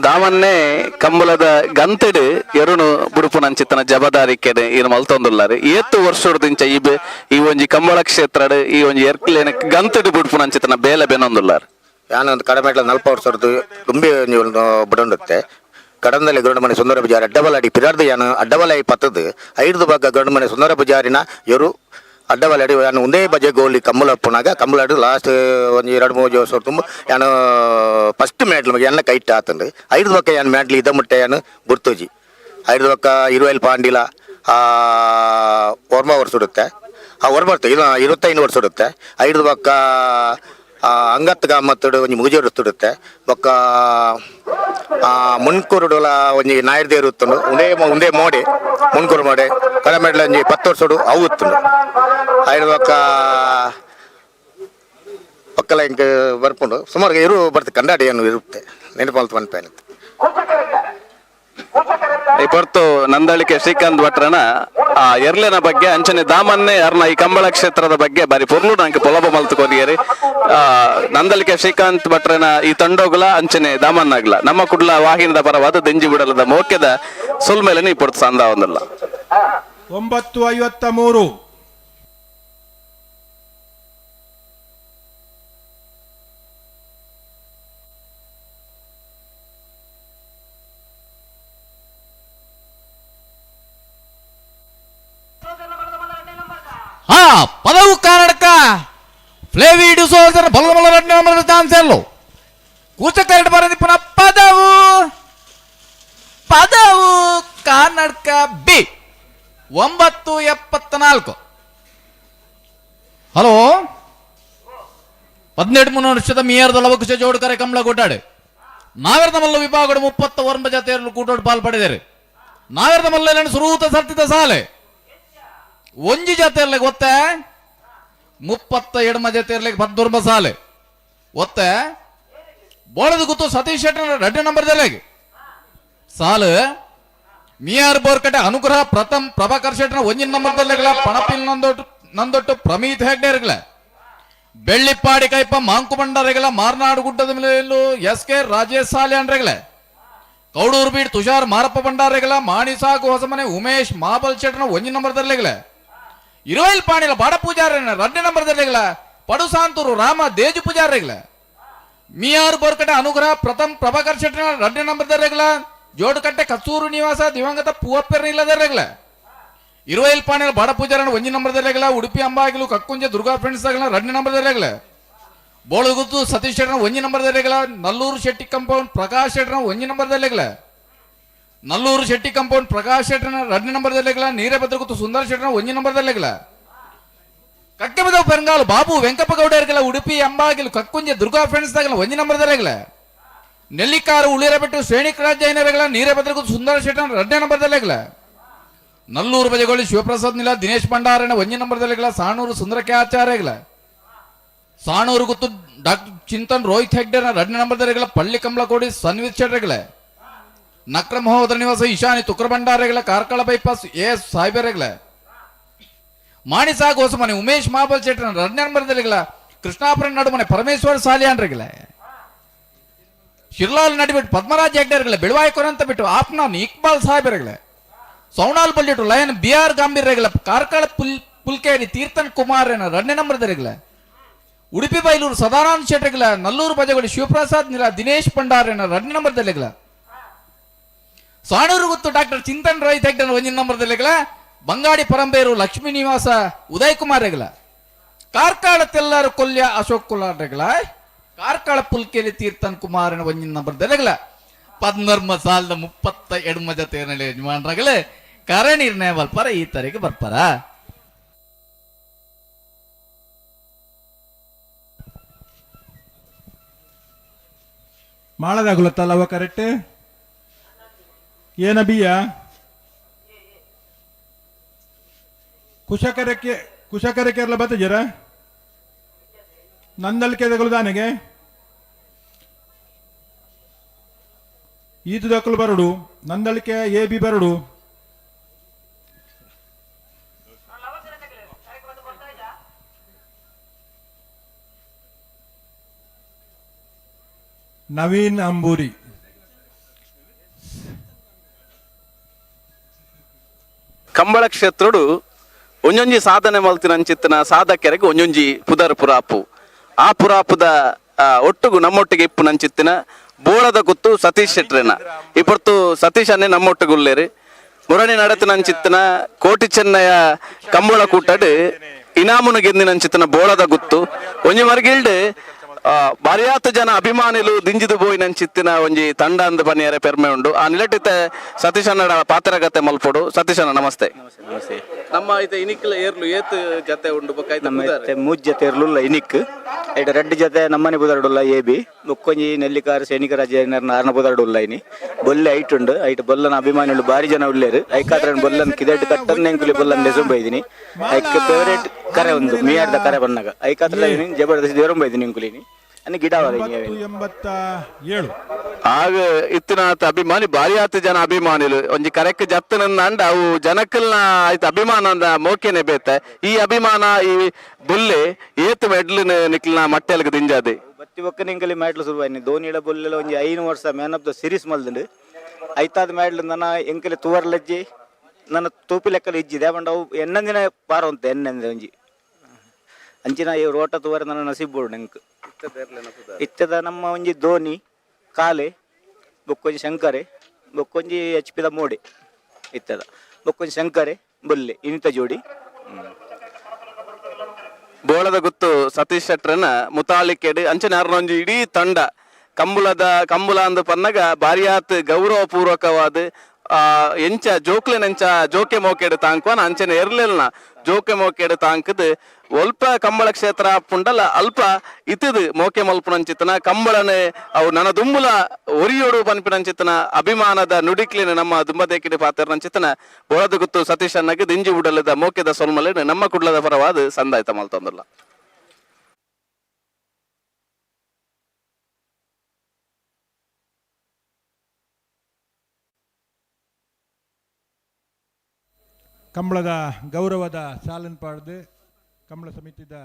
ದಾಮನ್ನೇ ಕಂಬಳದ ಗಂತೆಡು ಎರುನು ಬುಡುಪುನಂಚಿತ್ತನ ಜಬದಾರಿಕೆನೆ ಈನು ಮಲ್ತೊಂದುಲ್ಲಾರು ಏತು ವರ್ಷೊಡ್ದಿಂಚ ಈ ಈ ಒಂಜಿ ಕಂಬಳ ಕ್ಷೇತ್ರಡ್ ಈ ಒಂಜಿ ಎರ್ಕ್ಲೇನ ಗಂತೆಡು ಬುಡುಪುನಂಚಿತ್ತನ ಬೇಲೆ ಬೆನೊಂದುಲ್ಲಾರು. ಯಾನೊಂದು ಕಡಿಮೆ ನಲ್ಪ ವರ್ಷದ್ದು ತುಂಬಿ ಒಂಜಿ ಬುಡೊಂಡುತ್ತೆ ಕಡಂದಲ್ಲಿ ಗರುಡಮನೆ ಸುಂದರ ಪೂಜಾರಿ ಅಡ್ಡಬಲಾಡಿ ಪಿರಾರ್ದು ಯಾನು ಅಡ್ಡಬಲಾಯಿ ಪತ್ತದು ಐದು ಭಾಗ ಗರುಡಮನೆ ಸುಂದರ ಪೂಜಾರಿನ ಎರು ಅಡ್ಡಬಲಾಡಿ ಯಾನು ಒಂದೇ ಬಜೆ ಗೋಲಿ ಕಂಬಳ ಪುನಾಗ ಕಂಬಳಾಡು ಲಾಸ್ಟ್ ಒಂಜಿ ಎರಡು ಮೂರು ವರ್ಷ ತುಂಬ ಯಾನು ಫಸ್ಟ್ ಮೆಡ್ಲ್ ಎನ್ನ ಕೈಟ್ ಆತಂದು ಐದು ಪಕ್ಕ ಯಾನು ಮೆಡ್ಲ್ ಇದ ಮುಟ್ಟೆ ಯಾನು ಗುರ್ತೋಜಿ ಐದು ಪಕ್ಕ ಇರುವೈಲ್ ಪಾಂಡಿಲ ಒರ್ಮ ವರ್ಷ ಇಡುತ್ತೆ ಆ ಒರ್ಮ ಇದು 25 ವರ್ಷ ಇಡುತ್ತೆ ಐದು ಪಕ್ಕ ಅಂಗತ್ ಗಮ್ಮತ್ತಡು ಒಂಜಿ ಮುಗಿಜೋರು ತುಡುತ್ತೆ ಬೊಕ್ಕ ಮುನ್ಕೂರುಡುಲ ಒಂಜಿ ನಾಯರ್ ದೇರು ಉತ್ತುಂಡು ಒಂದೇ ಒಂದೇ ಮೋಡೆ ಮುನ್ಕೂರು ಮೋಡೆ ಕಡಮೆಡ್ಲ ಒಂಜಿ 10 ವರ್ಷಡು ಅವು ಉತ್ತುಂಡು ಐದು ಬೊಕ್ಕ ಪಕ್ಕಲ ಇಂಕ ಬರ್ಪುಂಡು ಸುಮಾರು ಇರು ಬರ್ತು ಕಂದಾಡಿ ಏನು ಇರುತ್ತೆ ನೆನಪಲ್ತು ಮನ್ಪೇನೆ. ಈ ಪೊರ್ತು ನಂದಳಿಕೆ ಶ್ರೀಕಾಂತ್ ಭಟ್ರನ ಆ ಎರ್ಲೆನ ಬಗ್ಗೆ ಅಂಚನೆ ದಾಮನ್ನೇ ಅರ್ನ ಈ ಕಂಬಳ ಕ್ಷೇತ್ರದ ಬಗ್ಗೆ ಬಾರಿ ಪೊರ್ಲು ನಂಗೆ ಪೊಲಬ ಮಲ್ತುಕೊರಿಯರಿ. ನಂದಳಿಕೆ ಶ್ರೀಕಾಂತ್ ಭಟ್ರನ ಈ ತಂಡೋಗುಲ ಅಂಚನೆ ದಾಮನ್ನಾಗ್ಲ ನಮ್ಮ ಕುಡ್ಲ ವಾಹಿನದ ಪರವಾದ ದೆಂಜಿ ಬಿಡಲದ ಮೋಕ್ಯದ ಸೊಲ್ಮೇಲೆ ಈ ಪೊರ್ತು ಸಂದ ಒಂದಲ್ಲ. 9:53 ಹಾ ಪದವು ಕರ್ನಾಟಕ ಫ್ಲೇವಿ ಡಿಸೋಜರ್ ಬಲ್ಲ ಬಲ್ಲ ನಂಬರ್ ಚಾನ್ಸ್ ಎಲ್ಲೋ ಕೂಚಕರಡು ಬರದಿಪ್ಪನ ಪದವು ಪದವು ಕರ್ನಾಟಕ ಬಿ 9:74. ಹಲೋ 18 ವರ್ಷದ ಮಿಯರ್ದ ಲವಕುಶ ಜೋಡುಕರೆ ಕಮಲ ಕೂಟಾಡು ನಾಗರದ ಮಲ್ಲ ವಿಭಾಗಡು 39 ಜಾತಿಯರು ಕೂಟೋಡು ಪಾಲ್ ಪಡೆದರು. ನಾಗರದ ಮಲ್ಲ ಸುರೂತ ಸರ್ತಿದ ಸಾಲೆ ಒಂಜಿ ಜಾತಿಯರ್ಲಿಗೆ ಒತ್ತೆ 32 ಜಾತಿಯರ್ಲಿಗೆ ಪದ್ದೊರ್ಮ ಸಾಲೆ ಒತ್ತೆ ಬೋಳದ ಗುತ್ತು ಸತೀಶ್ ಶೆಟ್ಟರ್ 2 ನಂಬರ್ದಲ್ಲಿ ಸಾಲು ಮಿಯಾರ್ ಬೋರ್ಕಟೆ ಅನುಗ್ರಹ ಪ್ರಥಮ್ ಪ್ರಭಾಕರ್ ಶೆಟ್ಟರ್ 1 ನಂಬರ್ದಲ್ಲಿಗಳ ಪಣಪಿಲ್ ನಂದೊಟ್ಟು ಪ್ರಮೀತ್ ಹೆಗ್ಡೇರ್ಗಳ ಬೆಳ್ಳಿಪ್ಪಾಡಿ ಕೈಪ ಮಾಂಕು ಬಂಡಾರೆಗಳ ಮಾರ್ನಾಡು ಗುಡ್ಡದ ಮೇಲೆ ಎಸ್ ಕೆ ರಾಜೇಶ್ ಸಾಲೆ ಅಂಡ್ರೆಗಳ ಕೌಡೂರು ಬೀಡ್ ತುಷಾರ್ ಮಾರಪ್ಪ ಭಂಡಾರೆಗಳ ಮಾಣಿಸಾಕು ಹೊಸಮನೆ ಉಮೇಶ್ ಮಾಬಲ್ ಶೆಟ್ಟರ್ನ 1 ನಂಬರ್ದಲ್ಲಿಗಳ ಇರುವೈಲ್ ಪಾಣಿಲ ಬಾಡ ಪೂಜಾರನ 2 ನಂಬರ್ದಲ್ಲಿಗಳ ಪಡುಸಾಂತೂರು ರಾಮ ದೇಜು ಪೂಜಾರಿಗಳ ಮಿಯಾರ್ ಬೋರ್ಕಟೆ ಅನುಗ್ರಹ ಪ್ರಥಮ್ ಪ್ರಭಾಕರ್ ಶೆಟ್ಟರ್ 2 ನಂಬರ್ದಲ್ಲಿಗಳ ಜೋಡುಕಟ್ಟೆ ಕಸ್ತೂರು ನಿವಾಸ ದಿವಂಗತ ಪೂವಪ್ಪೆರ್ನ ಇಲ್ಲದೆರಗಲ ಇರುವೈಲ್ ಪಾಣೆಲ್ ಬಾಡ ಪೂಜಾರನ ಒಂಜಿ ನಂಬರ್ದಲ್ಲೆಗಲ ಉಡುಪಿ ಅಂಬಾಗಿಲು ಕಕ್ಕುಂಜೆ ದುರ್ಗಾ ಫ್ರೆಂಡ್ಸ್ ಆಗಲ 2 ನಂಬರ್ದಲ್ಲೆಗಲ ಬೋಳಗುತ್ತು ಸತೀಶ್ ಶೆಟ್ಟರ್ನ ಒಂಜಿ ನಂಬರ್ದಲ್ಲೆಗಲ ನಲ್ಲೂರು ಶೆಟ್ಟಿ ಕಾಂಪೌಂಡ್ ಪ್ರಕಾಶ್ ಶೆಟ್ಟರ್ನ ಒಂಜಿ ನಂಬರ್ದಲ್ಲೆಗಲ ನಲ್ಲೂರು ಶೆಟ್ಟಿ ಕಾಂಪೌಂಡ್ ಪ್ರಕಾಶ್ ಶೆಟ್ಟರ್ನ 2 ನಂಬರ್ದಲ್ಲೆಗಲ ನೀರಭದ್ರಗುತ್ತು ಸುಂದರ ಶೆಟ್ಟರ್ನ ಒಂಜಿ ನಂಬರ್ದಲ್ಲೆಗಲ ಕಕ್ಕೆಬದವು ಪೆರಂಗಾಲು ಬಾಬು ವೆಂಕಪ್ಪ ಗೌಡರ್ಗಲ ಉಡುಪಿ ಅಂಬಾಗಿಲು ಕಕ್ಕುಂಜೆ ದುರ್ಗಾ ಫ್ರೆಂಡ್ಸ್ ಆಗಲ ಒಂಜಿ ನಂಬರ್ದಲ್ಲೆಗಲ ನೆಲ್ಲಿಕಾರು ಉಳಿರಬೆಟ್ಟು ಶ್ರೇಣಿಕರಾಜ್ ಜೈನರಗಳ ನೀರಭದ್ರಗುತ್ತು ಸುಂದರ ಶೆಟ್ಟರ್ನ 2 ನಂಬರ್ದಲ್ಲೆಗಲ ನಲ್ಲೂರು ಬಜೆಗೋಳಿ ಶಿವಪ್ರಸಾದ್ ನಿಲ ದಿನೇಶ್ ಭಂಡಾರನ ಒಂಜಿ ನಂಬರ್ದಲ್ಲೆಗಲ ಸಾಣೂರು ಸುಂದರಕ್ಕೆ ಆಚಾರ್ಯಗಳ ಸಾಣೂರು ಗುತ್ತು ಡಾಕ್ಟರ್ ಚಿಂತನ್ ರೋಹಿತ್ ಹೆಗ್ಡೆನ 2 ನಂಬರ್ದಲ್ಲೆಗಲ ಪಳ್ಳಿ ಕಮಲಕೋಡಿ ಸನ್ವಿತ್ ಶೆಟ್ಟರ್ಗಳ ನಕ್ರ ಮಹೋದರ ನಿವಾಸ ಈಶಾನಿ ತುಕ್ರ ಭಂಡಾರಗಳ ಕಾರ್ಕಳ ಬೈಪಾಸ್ ಎ ಎಸ್ ಸಾಹೇಬರಗಳ ಮಾಣಿಸಾ ಗೋಸಮನೆ ಉಮೇಶ್ ಮಾಬಲ್ ಶೆಟ್ಟರ್ನ 2 ನಂಬರ್ದಲ್ಲೆಗಲ ಕೃಷ್ಣಾಪುರ ನಡುಮನೆ ಪರಮೇಶ್ವರ ಸಾಲಿಯಾನ್ರಗಳ ಶಿರ್ಲಾಲ್ ನಡಿಬಿಟ್ಟು ಪದ್ಮರಾಜ್ ಹೆಗ್ಡೆರ್ಗಳ ಬೆಳವಾಯಿ ಕೊರಂತ ಬಿಟ್ಟು ಆಪ್ನಾನ್ ಇಕ್ಬಾಲ್ ಸಾಹೇಬರಗಳ ಸೌಣಾಲ್ ಬಲ್ಲಿಟ್ಟು ಲಯನ್ ಬಿ ಆರ್ ಗಾಂಭೀರ್ಯಗಳ ಕಾರ್ಕಳ ಪುಲ್ಕೇರಿ ತೀರ್ಥನ್ ಕುಮಾರನ 2 ನಂಬರ್ದರಿಗಳ ಉಡುಪಿ ಬೈಲೂರು ಸದಾನಂದ ಶೆಟ್ಟರ್ಗಳ ನಲ್ಲೂರು ಬಜಗೋಳಿ ಶಿವಪ್ರಸಾದ್ ನಿಲ ದಿನೇಶ್ ಭಂಡಾರನ 2 ನಂಬರ್ದಲ್ಲಿಗಳ ಸಾಣೂರು ಗುತ್ತು ಡಾಕ್ಟರ್ ಚಿಂತನ್ ರೋಹಿತ್ ಹೆಗ್ಡನ 1 ನಂಬರ್ದಲ್ಲಿಗಳ ಬಂಗಾಡಿ ಪರಂಬೇರು ಲಕ್ಷ್ಮೀ ನಿವಾಸ ಉದಯ್ ಕುಮಾರ್ ಹೆಗ್ಲ ಕಾರ್ಕಳ ತೆಲ್ಲಾರು ಕೊಲ್ಯ ಅಶೋಕ್ ಕುಲಾರ್ಗಳ ಕಾರ್ಕಳ ಪುಲ್ಕೇರಿ ತೀರ್ಥನ್ ಕುಮಾರನ 1 ನಂಬರ್ದಲ್ಲಿಗಳ ಪದ್ನರ್ಮ ಸಾಲದ 32 ಜೊತೆ ಯಜಮಾನ್ರಗಳೇ ಕರ ನಿರ್ಣಯ ಬಲ್ಪರ ಈ ತಾರೀಕು ಬರ್ಪಾರ. ಮಾಳದಾಗುಲತ್ತಲ್ಲ ಅವ ಕರೆಕ್ಟ್ ಏನ ಬಿಯ ಕುಶಕರಕ್ಕೆ ಕುಶಕರಕ್ಕೆ ಎಲ್ಲ ಬತ್ತ ಜರ ನಂದಲ್ಕೆ ದಾನೆಗೆ ಈತು ದಕ್ಕಲು ಬರಡು ನಂದಳಿಕೆ ಎ ಬಿ ಬರಡು. ನವೀನ್ ಅಂಬೂರಿ ಕಂಬಳ ಕ್ಷೇತ್ರಡು ಒಂಜೊಂಜಿ ಸಾಧನೆ ಮಲ್ತಿನ ಅಂಚಿತ್ತಿನ ಸಾಧಕರಿಗೆ ಒಂಜೊಂಜಿ ಪುದರ್ ಪುರಾಪು ಆ ಪುರಾಪುದ ಒಟ್ಟುಗು ನಮ್ಮೊಟ್ಟಿಗೆ ಇಪ್ಪು ನಂಚಿತ್ತಿನ ಬೋಳದ ಗುತ್ತು ಸತೀಶ್ ಶೆಟ್ರೇನ ಇಪ್ಪತ್ತು ಸತೀಶ್ ಅನ್ನೇ ನಮ್ಮೊಟ್ಟುಗುಲ್ಲೇರಿ ಮುರಣಿ ನಡತಿನ ಅಂಚಿತ್ತಿನ ಕೋಟಿ ಚೆನ್ನಯ ಕಂಬಳ ಕೂಟಡ್ ಇನಾಮುನು ಗೆಂದಿನ ಅಂಚಿತ್ತಿನ ಬೋಳದ ಗುತ್ತು ಒಂಜಿ ಮರ್ಗಿಲ್ಡ್ ಬಾರಿಯಾತ ಜನ ಅಭಿಮಾನಿಲು ದಿಂಜಿದು ಬೋಯಿನ ಅಂಚಿತ್ತಿನ ಒಂಜಿ ತಂಡ ಅಂದ್ ಬನಿಯರೆ ಪೆರ್ಮೆ ಉಂಡು. ಆ ನಿಲಟಿತ ಸತೀಶ್ ಅಣ್ಣಡ ಪಾತ್ರಗತೆ ಮಲ್ಪೊಡು. ಸತೀಶ್ ಅಣ್ಣ ನಮಸ್ತೆ. ನಮಸ್ತೆ. ನಮ್ಮ ಐತೆ ಇನಿಕ್ಲ ಏರ್ಲು ಏತ್ ಜತೆ ಉಂಡು ಬೊಕ್ಕ ಐತ ನಮ್ಮ ಪುದರ್? ಇತ್ತೆ ಮೂಜ್ ಜತೆ ಏರ್ಲುಲ್ಲ ಇನಿಕ್ ಐಟ ರಡ್ಡ್ ಜತೆ ನಮ್ಮನೆ ಬುದರ್ಡುಲ್ಲ ಎ ಬಿ ಬೊಕ್ಕೊಂಜಿ ನೆಲ್ಲಿಕಾರ ಸೈನಿಕ ರಾಜ್ಯ ಆರ್ನ ಬುದರ್ಡುಲ್ಲ ಇನಿ ಬೊಲ್ಲೆ ಐಟ್ ಉಂಡು. ಐಟ್ ಬೊಲ್ಲನ ಅಭಿಮಾನಿಲು ಬಾರಿ ಜನ ಉಲ್ಲೇರು. ಐಕಾತ್ರ ಬೊಲ್ಲನ್ ಕಿದೆಟ್ ಕಟ್ಟನ್ ಎಂಕುಲಿ ಬೊಲ್ಲನ್ ದೆಸೊಂಬ ಇದ್ದೀನಿ. ಐಕ್ ಫೇವರೇಟ್ ಕರೆ ಒಂದು ಮಿಯಾರ್ದ ಕರೆ ಬನ್ನಾಗ ಐಕಾತ್ರ ಜಬರ್ದಸ್ತಿ ದೇವರಂಬ ಇದ್ದೀನಿ ಎಂಕುಲಿನಿ ಅನ್ನ ಗಿಡ 87 ಆಗ ಇತ್ತಿನಾತ ಅಭಿಮಾನಿ ಬಾರಿ ಆತ ಜನ ಅಭಿಮಾನಿಲು ಒಂಜಿ ಕರೆಕ್ ಜತ್ತನಂದ ಅವು ಜನಕ್ಕಲ್ನ ಆಯ್ತು ಅಭಿಮಾನ ಮೋಕೆನೆ ಬೇತೆ. ಈ ಅಭಿಮಾನ ಈ ಬೊಲ್ಲೆ ಏತ್ ಮೆಡ್ಲು ನಿಕ್ಲಿನ ಮಟ್ಟೆಲ್ಗ ದಿಂಜಾದೆ ಬತ್ತಿ ಬೊಕ್ಕ ನಿಂಕಲಿ ಮ್ಯಾಡ್ಲು ಶುರುವಾಯ್ನಿ ಧೋನಿಳ ಬೊಲ್ಲೆಲ ಒಂಜಿ 5 ವರ್ಷ ಮ್ಯಾನ್ ಆಫ್ the series ಮಲ್ದುಂಡು. ಐತಾದ ಮ್ಯಾಡ್ಲು ನನ್ನ ಎಂಕಲಿ ತುವರ್ಲಜ್ಜಿ ನನ್ನ ತೂಪಿ ಲೆಕ್ಕಲು ಇಜ್ಜಿದೆ ಬಂಡ ಅವು ಎನ್ನಂದಿನ ಪಾರ ಉಂಟು ಎನ್ನಂದಿನ ಒಂಜಿ ಅಂಚಿನ ಈ ರೋಟ ತುವರ ನನ್ನ ನಸೀಬ್ ಬೋರ್ಡ್ ಎಂಕ್ ಇತ್ತದ ನಮ್ಮ ಒಂಜಿ ಧೋನಿ ಕಾಲೆ ಬೊಕ್ಕೊಂಜಿ ಶಂಕರೆ ಬೊಕ್ಕೊಂಜಿ ಎಚ್ ಪಿದ ಮೋಡೆ ಇತ್ತದ ಬೊಕ್ಕೊಂಜಿ ಶಂಕರೆ ಬೊಲ್ಲೆ ಇನಿತ ಜೋಡಿ. ಬೋಳದ ಗುತ್ತು ಸತೀಶ್ ಶೆಟ್ರನ ಮುತಾಳಿಕೆಡ್ ಅಂಚನೆ ಒಂಜಿ ಇಡೀ ತಂಡ ಕಂಬುಲದ ಕಂಬುಲ ಅಂದ್ ಪನ್ನಗ ಬಾರಿಯಾತ್ ಗೌರವ ಪೂರ್ವಕವಾದ ಎಂಚ ಜೋಕ್ಲೆನಂಚ ಜೋಕೆ ಮೋಕೆಡ್ ತಾಂಕ್ವನ ಅಂಚನೆ ಎರ್ಲೆಲ್ನ ಜೋಕೆ ಮೋಕೆಡ್ ತಾಂಕದ್ ಒಲ್ಪ ಕಂಬಳ ಕ್ಷೇತ್ರ ಪುಂಡಲ ಅಲ್ಪ ಇತದು ಮೋಕೆ ಮಲ್ಪುನಂಚಿತನ ಕಂಬಳನೆ ಅವು ನನ್ನ ದುಂಬುಲ ಒರಿಯೋಡು ಪನ್ಪಿನಂಚಿತನ ಅಭಿಮಾನದ ನುಡಿಕ್ಲಿನ ನಮ್ಮ ದುಂಬದೇಕಿಡಿ ಪಾತ್ರನಂಚಿತನ ಬೋಳದ ಗುತ್ತು ಸತೀಶ್ ಅಣ್ಣಗೆ ದಿಂಜಿ ಉಡಲದ ಮೋಕೆದ ಸೊಲ್ಮಲೆ ನಮ್ಮ ಕುಡ್ಲದ ಪರವಾದ ಸಂದಾಯ್ತ ಮಲ್ತೊಂದುಲ್ಲ. ಕಂಬಳದ ಗೌರವದ ಸಾಲನ್ ಪಾಡ್ದು ಕಂಬಳ ಸಮಿತಿದ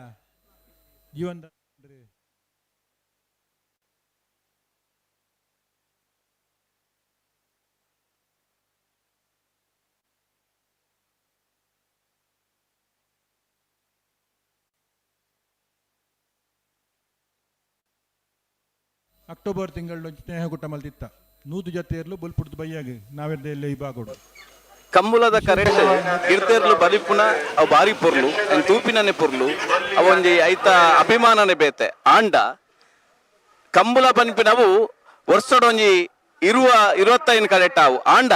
ಜೀವನದ ಅಕ್ಟೋಬರ್ ತಿಂಗಳು ಸ್ನೇಹಕೂಟ ಮಲ್ತಿತ್ತ. 100 ಜತೆಯರ್ಲು ಬೊಲ್ಪುಡ್ದು ಬಯ್ಯಾಗ ನಾವೆರ್ದ ಎಲ್ಲ ಈ ಭಾಗಡು. ಕಂಬುಲದ ಕರೆಟ್ ಗಿರ್ತೆರ್ಲು ಬಲಿಪುನ ಅವು ಬಾರಿ ಪೊರ್ಲು, ತೂಪಿನನೆ ಪೊರ್ಲು, ಅವೊಂಜಿ ಐತ ಅಭಿಮಾನನೆ ಬೇತೆ. ಆಂಡ ಕಂಬುಲ ಪನ್ಪಿನವು ವರ್ಷಡೊಂಜಿ 25 ಕರೆಕ್ಟ್ ಆವು. ಆಂಡ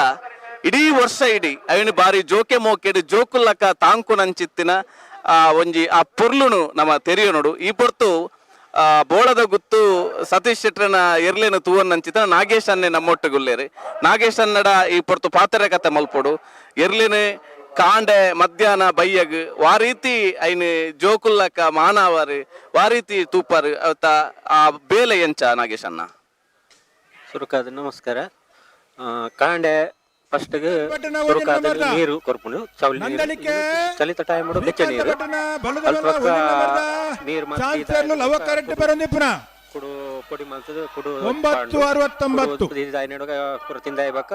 ಇಡೀ ವರ್ಷ ಇಡೀ ಅವಿನ ಬಾರಿ ಜೋಕೆ ಮೋಕೆಡು ಜೋಕುಲ್ಲಕ ತಾಂಕುನಂಚಿತ್ತಿನ ಆ ಒಂಜಿ ಆ ಪೊರ್ಲುನು ನಮ್ಮ ತೆರಿಯೊನೊಡು. ಈ ಪೊರ್ತು ಬೋಳದ ಗುತ್ತು ಸತೀಶ್ ಶೆಟ್ರನ ಎರ್ಲೇನು ತೂವನ್ನಂಚಿತ ನಾಗೇಶ್ ಅನ್ನೆ ನಮ್ಮೊಟ್ಟುಗುಲ್ಲೇರು. ನಾಗೇಶ್ ಅನ್ನಡ ಈ ಪೊರ್ತು ಪಾತ್ರೆ ಕತೆ ಮಲ್ಪೊಡು. ಎರ್ಲೇನು ಕಾಂಡೆ ಮಧ್ಯಾಹ್ನ ಬಯ್ಯಗ್ ವಾರೀತಿ ಐನ್ ಜೋಕುಲ್ಲಕ ಮಾನವರು ವಾರೀತಿ ತೂಪರು ಅವತ್ತ ಆ ಬೇಲೆ ಎಂಚ ನಾಗೇಶ್ ಅನ್ನ? ಸುರುಕಾದ ನಮಸ್ಕಾರ. ಕಾಂಡೆ ಫಸ್ಟ್ಗೆ ಸುರುಕಾದ ನೀರು ಕೊರ್ಪುಂಡು, ಚೌಲಿ ನೀರು, ಚಲಿತ ಟೈಮ್ ಬೆಚ್ಚ ನೀರು, ಅಲ್ಪ ನೀರು ಕುಡು ಪೊಡಿ ಮಲ್ತದ ಕುಡು 9:69 ತಿಂದಾಯ ಬಕ್ಕ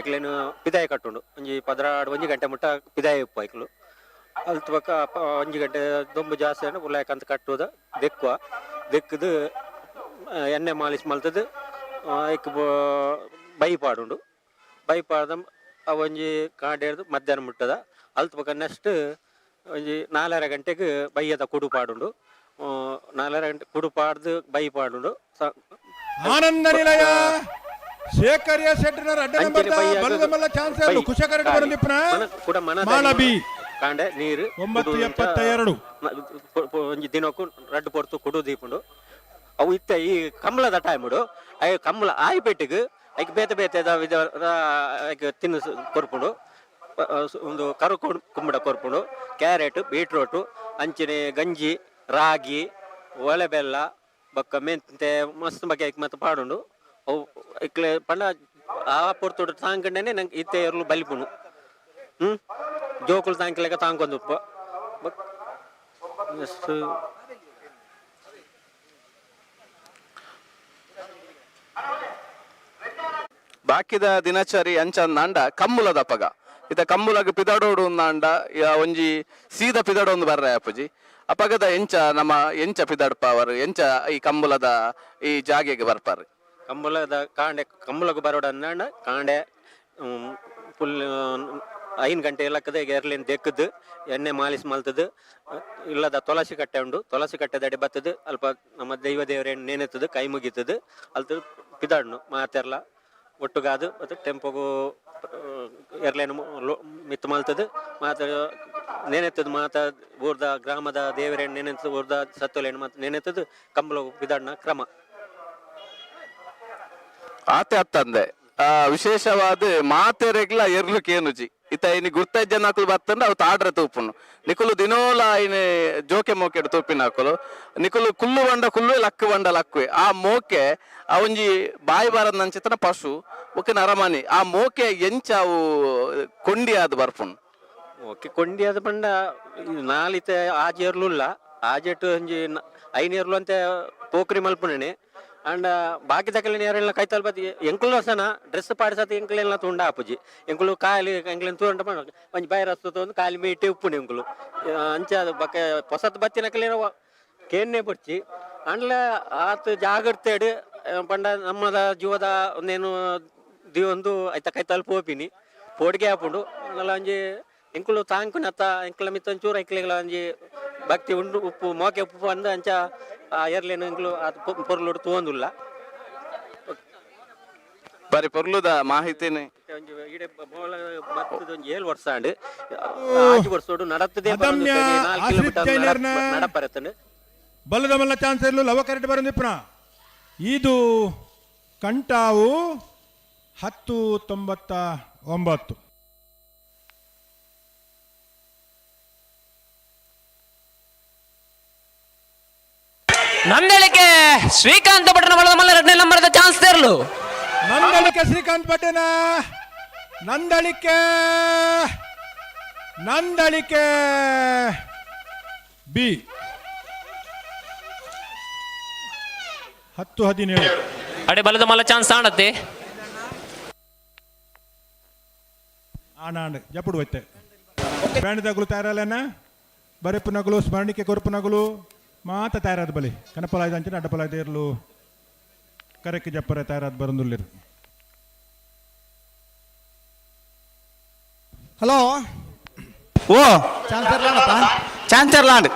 ಎಕ್ಲೇನು ಪಿದಾಯ ಕಟ್ಟುಂಡು. ಒಂಜಿ 12 ಒಂಜಿ ಗಂಟೆ ಮುಟ್ಟ ಪಿದಾಯ ಉಪ್ಪು ಐಕ್ಲು. ಅಲ್ತ ಬಕ್ಕ ಒಂಜಿ ಗಂಟೆ ದೊಂಬು ಜಾಸ್ತಿ ಅಂದ್ರೆ ಉಲ್ಲಾಯಕಂತ ಕಟ್ಟುವುದ ದೆಕ್ಕುವ ದೆಕ್ಕದು ಎಣ್ಣೆ ಮಾಲಿಶ್ ಮಲ್ತದ ಐಕ್ ಬೈ ಪಾಡುಂಡು. ಬೈ ಪಾಡ್ದ ಒಂಜಿ ಕಾಂಡೆ ಹಿಡ್ದು ಮಧ್ಯಾಹ್ನ ಮುಟ್ಟದ. ಅಲ್ತ ಬೊಕ ನೆಕ್ಸ್ಟ್ ಒಂಜಿ 4.5 ಗಂಟೆಗೆ ಬೈಯದ ಕುಡು ಪಾಡುಂಡು. 4.5 ಗಂಟೆ ಕುಡು ಪಾಡ್ದು ಬೈ ಪಾಡುಂಡು. ಆನಂದ ನಿಲಯ ಶೇಖರಿಯ ಶೆಟ್ಟರ್ ಅಡ್ಡ ನಂಬರ್ ಬಲದ ಮಲ್ಲ ಚಾನ್ಸ್ ಅಲ್ಲ ಕುಶಕರಡ ಬರಲಿಪ್ನ ಮಾಳಬಿ ಕಾಂಡೆ ನೀರು 9:72 ಒಂಜಿ ದಿನಕ್ಕೂ ರಡ್ಡು ಪೊರ್ತು ಕುಡು ದೀಪುಂಡು. ಅವು ಇತ್ತ ಈ ಕಮಲದ ಟೈಮುಡು ಅಯ್ಯ ಕಮಲ ಆಯಿಪೆಟ್ಟಿಗೆ ಐಕ್ ಬೇತೆ ಬೇತೆ ವಿಧ ಐಕ್ ತಿನ್ನಿಸು ಕೊರ್ಪುಂಡು. ಒಂದು ಕರು ಕುಂಬಡ ಕೊರ್ಪುಂಡು, ಕ್ಯಾರೆಟ್, ಬೀಟ್ರೋಟು, ಅಂಚನೆ ಗಂಜಿ, ರಾಗಿ, ಒಲೆ ಬೆಲ್ಲ, ಬೊಕ್ಕ ಮೆಂತೆ ಮಸ್ತ್ ಬಗೆ ಐಕ್ ಮತ್ತೆ ಪಾಡುಂಡು. ಅವು ಇಕ್ಲೆ ಪಂಡ ಆ ಪೊರ್ತುಡು ತಾಂಕಂಡನೆ ನಂಗೆ ಇತ್ತೆ ಎರ್ಲು ಬಲಿಪುಂಡು. ಜೋಕುಲು ತಾಂಕಲೆಕ ತಾಂಕೊಂದು ಬೊಕ್ಕ ಬಾಕಿದ ದಿನಚರಿ ಅಂಚಂದಾಂಡ ಕಮ್ಮುಲದ ಪಗ ಇತ ಕಮ್ಮುಲಗ ಪಿದಡೋಡು ಅಂದಾಂಡ ಒಂಜಿ ಸೀದ ಪಿದಡೊಂದು ಬರ್ರೆ ಅಪ್ಪುಜಿ. ಅಪಗದ ಎಂಚ ನಮ್ಮ ಎಂಚ ಪಿದಡ್ಪ ಅವರು ಎಂಚ ಈ ಕಂಬುಲದ ಈ ಜಾಗೆಗೆ ಬರ್ಪಾರು? ಕಂಬುಲದ ಕಾಂಡೆ ಕಂಬುಲಗ ಬರೋಡ ಅಂದಾಂಡ ಕಾಂಡೆ ಫುಲ್ 5 ಗಂಟೆ ಲಕ್ಕದ ಎರ್ಲಿನ ದೆಕ್ಕದು ಎಣ್ಣೆ ಮಾಲಿಶ್ ಮಲ್ತದು. ಇಲ್ಲದ ತುಳಸಿ ಕಟ್ಟೆ ಉಂಡು, ತುಳಸಿ ಕಟ್ಟೆದಡಿ ಬತ್ತದು ಅಲ್ಪ ನಮ್ಮ ದೈವ ದೇವರ ನೆನೆತದು, ಕೈ ಮುಗಿತದು, ಅಲ್ತ ಪಿದಾಡ್ನು ಮಾತೆರ್ಲ ಒಟ್ಟುಗಾದು ಮತ್ತು ಟೆಂಪೋಗು ಎರ್ಲೇನು ಮಿತ್ತು ಮಲ್ತದು ಮಾತ ನೆನೆತ್ತದು ಮಾತ ಊರ್ದ ಗ್ರಾಮದ ದೇವರೇನು ನೆನೆತ್ತದು ಊರ್ದ ಸತ್ತೊಲೇನು ಮಾತ ನೆನೆತ್ತದು ಕಂಬಳ ಪಿದಾಡ್ನ ಕ್ರಮ. ಆತೆ ಅತ್ತಂದೆ ವಿಶೇಷವಾದ ಮಾತೆರೆಗ್ಲ ಎರ್ಲು ಕೇನುಜಿ ಇತ್ತ ಇನಿ ಗುರ್ತಜ್ಜನ ಅಕುಲು ಬತ್ತಂಡ ಅವು ತಾಡ್ರೆ ತೂಪುನು. ನಿಕುಲು ದಿನೋಲ ಐನೆ ಜೋಕೆ ಮೋಕೆಡ್ ತೂಪಿನ ಅಕುಲು ನಿಕುಲು ಕುಲ್ಲು ಬಂಡ ಕುಲ್ಲು ಲಕ್ಕು ಬಂಡ ಲಕ್ಕುವೆ. ಆ ಮೋಕೆ ಆ ಒಂಜಿ ಬಾಯಿ ಬಾರದ ನಂಚಿತನ ಪಶು ಒಕ್ಕೆ ನರಮಾನಿ ಆ ಮೋಕೆ ಎಂಚ ಅವು ಕೊಂಡಿ ಆದ್ ಬರ್ಪುನು? ಓಕೆ ಕೊಂಡಿ ಆದ ಪಂಡ ನಾಲಿತೆ ಆಜಿ ಎರ್ಲುಲ್ಲ ಆಜೆಟ್ ಒಂಜಿ 5 ಎರ್ಲು ಅಂತ ಪೋಕ್ರಿ ಮಲ್ಪುಣೆ. ಅಂಡ್ ಬಾಕಿ ದಕಲಿನ ಯಾರೆಲ್ಲ ಕೈತಲ್ ಬತ್ತಿ ಎಂಕುಲು ಸನ ಡ್ರೆಸ್ ಪಾಡಿಸತ್ ಎಂಕುಲೆಲ್ಲ ತುಂಡ ಆಪುಜಿ. ಎಂಕುಲು ಕಾಲಿ ಎಂಕ್ಲೆನ್ ತೂಂಡ ಒಂಜಿ ಬೈರಸ್ತು ಒಂದು ಕಾಲಿ ಮೀಟಿ ಉಪ್ಪುಣಿ ಎಂಕುಲು ಅಂಚ ಬಕ್ಕ ಪೊಸತ್ ಬತ್ತಿನಕಲೇನ ಕೇನ್ನೆ ಬುಡ್ಚಿ. ಅಂಡ್ಲ ಆತ್ ಜಾಗ್ರತೆಡ್ ಪಂಡ ನಮ್ಮದ ಜೀವದ ಒಂದೇನು ದಿವೊಂದು ಐತ ಕೈತಲ್ ಪೋಪಿನಿ ಪೋಡಿಗೆ ಆಪುಂಡು. ಅಂಡಲ ಒಂಜಿ ಎಂಕುಲು ತಾಂಕುನತ್ತ ಎಂಕುಲ ಮಿತ್ತ ಒಂಚೂರು ಎಂಕ್ಲೆಗ್ಲ ಒಂಜಿ ಭಕ್ತಿ ಉಂಡು ಉಪ್ಪು ಮೋಕೆ ಉಪ್ಪು ಅಂದ ಅಂಚ ಆ ಎರ್ಲೇನು ಎಂಕುಲು ಆತ್ ಪೊರ್ಲುಡು ತೂವೊಂದುಲ್ಲ. ಬಾರಿ ಪೊರ್ಲುದ ಮಾಹಿತಿನೇ. ಒಂಜಿ ಇಡೆ ಬೋಲ ಬತ್ತದ ಒಂಜಿ 7 ವರ್ಷ ಆಂಡ್ 5 ವರ್ಷೋಡು ನಡತ್ತದೇ ಅದಮ್ಯ 4 ಆಶ್ರಿತ್ ಕಿಲೋಮೀಟರ್ ಜೈನರ್ನ ನಡಪರತನು. ಬಲದ ಮಲ್ಲ ಚಾನ್ಸ್ ಇರಲು ಲವ ಕರೆಕ್ಟ್ ಬರಂದಿಪ್ಪನ. ಇದು ಕಂಟಾವು 10:99. ನಂದಳಿಕೆ ಶ್ರೀಕಾಂತ್ ಭಟ್ನ ಬಲದ ಮಲ್ಲ 2ನೇ ನಂಬರ್ದ ಚಾನ್ಸ್ ತೇರ್ಲು. ನಂದಳಿಕೆ ಶ್ರೀಕಾಂತ್ ಭಟ್ಟನ ನಂದಳಿಕೆ ನಂದಳಿಕೆ ಬಿ 10:17. ಅಡೆ ಬಲದ ಮಲ್ಲ ಚಾನ್ಸ್ ಆಣತ್ತೆ. ಆಣಾಂಡ್ ಜಪುಡು ಹೋಯ್ತೆ ಬ್ಯಾಂಡ್ ತಗುಲು ತಯಾರಲ್ಲೇನ ಬರೆಪುನಗುಲು ಸ್ಮರಣಿಕೆ ಕೊರಪುನಗುಲು ಮಾತ ತಯಾರಾದ ಬಲಿ ಕನಪಲಾಯ್ದ ಅಂಚಿನ ಅಡ್ಡಪಲಾಯ್ದ ಇರ್ಲು ಕರೆಕ್ ಜಪ್ಪರೆ ತಯಾರಾದ ಬರಂದುಲ್ಲಿರು. ಹಲೋ. ಓ. ಚಾನ್ಸರ್ ಲಾಂಡಪ್ಪ. ಚಾನ್ಸರ್ ಲಾಂಡ್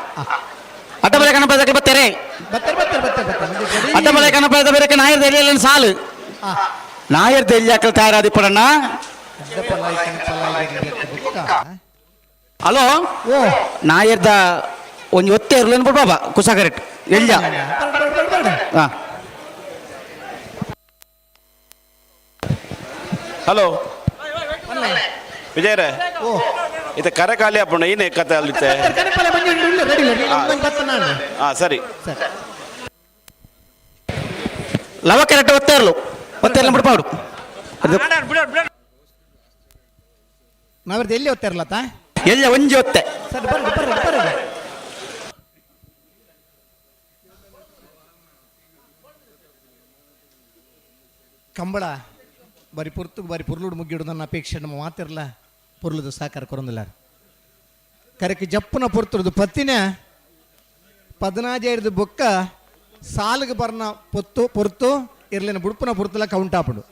ಅಡ್ಡಬಲೆ ಕಣಪದ ಬತ್ತಾರೆ. ಬತ್ತಾರೆ ಬತ್ತಾರೆ ಬತ್ತಾರೆ ಬತ್ತಾರೆ. ಅಡ್ಡಬಲೆ ಕಣಪದ ಬೇರೆ ನಾಯರ್ ದೆಲ್ಲಿಯಲ್ಲಿ ಸಾಲು. ನಾಯರ್ ದೆಲ್ಲಿ ತಯಾರಾದಿಪ್ಪಡಣ್ಣ. ಹಲೋ. ಓ. ನಾಯರ್ದ ಒಂಜಿ ಒತ್ತೆ ಇರ್ಲೇನು ಬಾಬಾ ಕುಸಾಕರೆಟ್ ಎಲ್ಜ. ಹಾ. ಹಲೋ ವಿಜಯರೇ, ಇದು ಕರೆ ಖಾಲಿ ಅಪ್ಪಣ್ಣ ಏನೇ ಕತೆ ಅಲ್ಲಿತ್ತೆ. ಹಾ ಸರಿ. ಲವ ಕರೆಕ್ಟ್ ಒತ್ತೆ ಇರಲು ಒತ್ತೆ ಇರಲು ಬಿಡ್ಪಾಡು. ನಾವಿರ್ದು ಎಲ್ಲಿ ಒತ್ತಿರಲತ್ತ? ಎಲ್ಲ ಒಂಜಿ ಒತ್ತೆ. ಸರಿ, ಬರ್ರಿ ಬರ್ರಿ ಬರ್ರಿ. ಕಂಬಳ ಬರಿ ಪುರ್ತುಗ್ ಬರಿ ಪುರ್ಲುಡು ಮುಗ್ಗಿಡು ನನ್ನ ಅಪೇಕ್ಷೆ. ನಮ್ಮ ಮಾತಿರಲ್ಲ ಪುರ್ಲುದು ಸಾಕಾರ ಕೊರಂದಿಲ್ಲ. ಕರೆಕ್ ಜಪ್ಪುನ ಪೊರ್ತುರ್ದು ಪತ್ತಿನ ಪದಿನಾಜೈರ್ದು ಬೊಕ್ಕ ಸಾಲಿಗೆ ಬರ್ನ ಪೊತ್ತು ಪೊರ್ತು ಇರ್ಲಿನ ಬುಡ್ಪುನ ಪೊರ್ತುಲ ಕೌಂಟ್ ಆಪುಂಡು.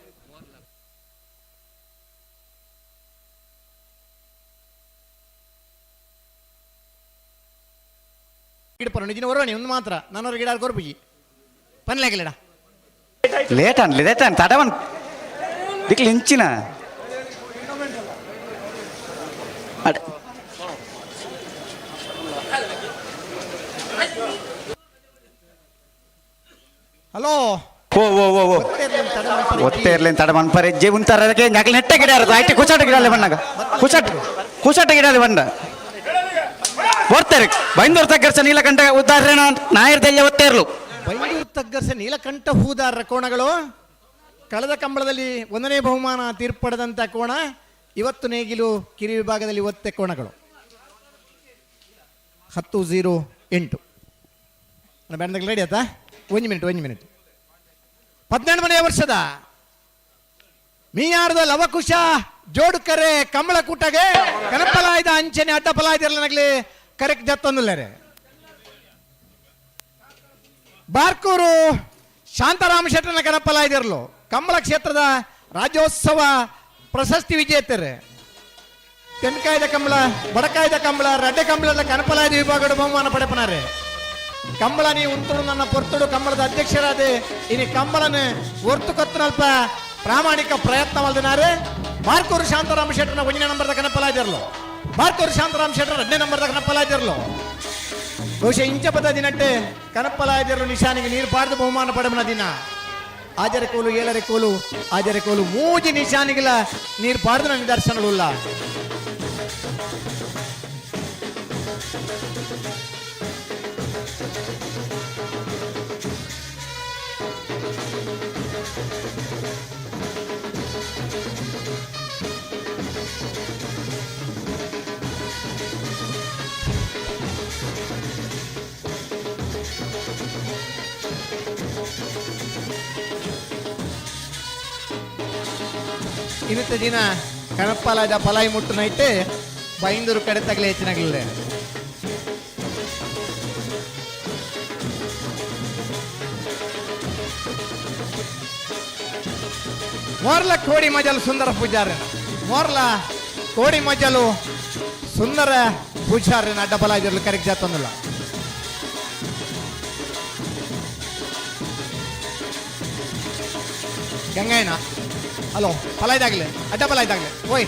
ಗಿಡ ಪರ ನಿಜಿನ ಒರವಣಿ ಒಂದು ಮಾತ್ರ ನಾನು ಗಿಡ ಕೊರ್ಪುಜಿ ಪನ್ಲಾಗಿಲ್ಲಡ. ಲೇಟ್ ಅನ್ಲಿ ಲೇಟ್ ಅನ್ ತಡವನ್ ದಿಕ್ಲು ಇಂಚಿನ ಅಡೆ. ಹಲೋ. ಓ ಓ ಓ ಓ ಒತ್ತೆ ಇರ್ಲಿ ತಡ ಮನ್ಪರೆ ಜೆ ಉಂತಾರ ಅದಕ್ಕೆ ನಕಲಿ ನೆಟ್ಟ ಗಿಡ ಇರೋದು ಆಯ್ತು. ಕುಚಾಟ ಗಿಡ ಅಲ್ಲಿ ಬಣ್ಣಗ ಕುಚಾಟ ಕುಚಾಟ ಗಿಡ ಅಲ್ಲಿ ಬಣ್ಣ ಬರ್ತಾರೆ. ಬೈಂದೂರು ತಗ್ಗರ್ಸ ನೀಲಕಂಠ ಉದ್ದಾರಣ ನಾಯರ್ ದೆಲ್ಲ ಒತ್ತೆ ಇರ್ಲು. ಬೈಂದೂರು ತಗ್ಗರ್ಸ ನೀಲಕಂಠ ಹೂದಾರರ ಕೋಣಗಳು ಕಳೆದ ಕಂಬಳದಲ್ಲಿ ಒಂದನೇ ಬಹುಮಾನ ತೀರ್ಪಡೆದಂಥ ಕೋಣ ಇವತ್ತು ನೇಗಿಲು ಕಿರಿ ವಿಭಾಗದಲ್ಲಿ ಒತ್ತೆ ಕೋಣಗಳು. 10-08 ಬ್ಯಾಂಡ್ ರೆಡಿ ಆಯ್ತಾ? ಒಂದು ಮಿನಿಟ್ ಒಂದು ಮಿನಿಟ್. 18ನೇ ವರ್ಷದ ಮೀಯಾರದ ಲವಕುಶ ಜೋಡುಕರೆ ಕಮಲ ಕೂಟಗೆ ಕನಪಲಾಯ್ದ ಅಂಚನೆ ಅಡ್ಡಪಲಾಯ್ದಿರಲನಗ್ಲಿ ಕರೆಕ್ಟ್ ಜತ್ತೊಂದುಲ್ಲರೆ. ಬಾರ್ಕೂರು ಶಾಂತಾರಾಮ ಶೆಟ್ಟನ ಕನಪಲಾಯ್ದಿರಲು ಕಮಲ ಕ್ಷೇತ್ರದ ರಾಜ್ಯೋತ್ಸವ ಪ್ರಶಸ್ತಿ ವಿಜೇತರೆ. ತೆನ್ಕಾಯ್ದ ಕಂಬಳ ಬಡಕಾಯ್ದ ಕಂಬಳ ರಡ್ಡೆ ಕಂಬಳದ ಕನಪಲಾಯ್ದ ವಿಭಾಗದ ಬಹುಮಾನ ಪಡೆಪನಾರೆ. ಕಂಬಳ ನೀ ಉಂತುಡು ನನ್ನ ಪೊರ್ತುಡು ಕಂಬಳದ ಅಧ್ಯಕ್ಷರಾದೆ ಇನಿ ಕಂಬಳನ ಒರ್ತು ಕೊತ್ತನಲ್ಪ ಪ್ರಾಮಾಣಿಕ ಪ್ರಯತ್ನ ಬಾರ್ಕೂರು ಶಾಂತಾರಾಮ ಶೆಟ್ಟರ್ನ ಒಂದನೇ ನಂಬರ್ದ ಕನಪಲಾಯ್ದಿರಲು. ಬಾರ್ಕೂರು ಶಾಂತಾರಾಮ ಶೆಟ್ಟರ್ ಎರಡನೇ ನಂಬರ್ದ ಕನಪಲಾಯ್ದಿರಲು. ಬಹುಶಃ ಇಂಚಪದ ದಿನಟ್ಟೆ ಕನಪಲಾಯ್ದಿರಲು ನಿಶಾನಿಗೆ ನೀರು ಪಾಡ್ದು ಬಹುಮಾನ ಪಡೆಮನ ದಿನ. ಆಜರೆ ಕೋಲು ಏಳರೆ ಕೋಲು ಆಜರೆ ಕೋಲು ಮೂಜಿ ನಿಶಾನಿಗಿಲ್ಲ ನೀರು ಪಾಡ್ದು ನನ್ನ ದರ್ಶನಗಳು. ಇನ್ನಿತ ದಿನ ಕಣಪ್ಪಲಾದ ಪಲಾಯಿ ಮುಟ್ಟು ನೈತೆ ಬೈಂದೂರು ಕಡೆ ತಗಲೆ ಹೆಚ್ಚಿನಾಗಲಿಲ್ಲ. ಮೋರ್ಲ ಕೋಡಿ ಮಜಲು ಸುಂದರ ಪೂಜಾರನ, ಮೋರ್ಲ ಕೋಡಿ ಮಜಲು ಸುಂದರ ಪೂಜಾರನ ಅಡ್ಡ ಬಲ ಕರೆಕ್ಟ್ ಜಾತೊಂದಿಲ್ಲ. ಗಂಗಾಯನ ಹಲೋ ಪಲಾಯ್ದಾಗ್ಲೆ ಅಡ್ಡ ಪಲಾಯ್ದಾಗ್ಲೆ ಓಯ್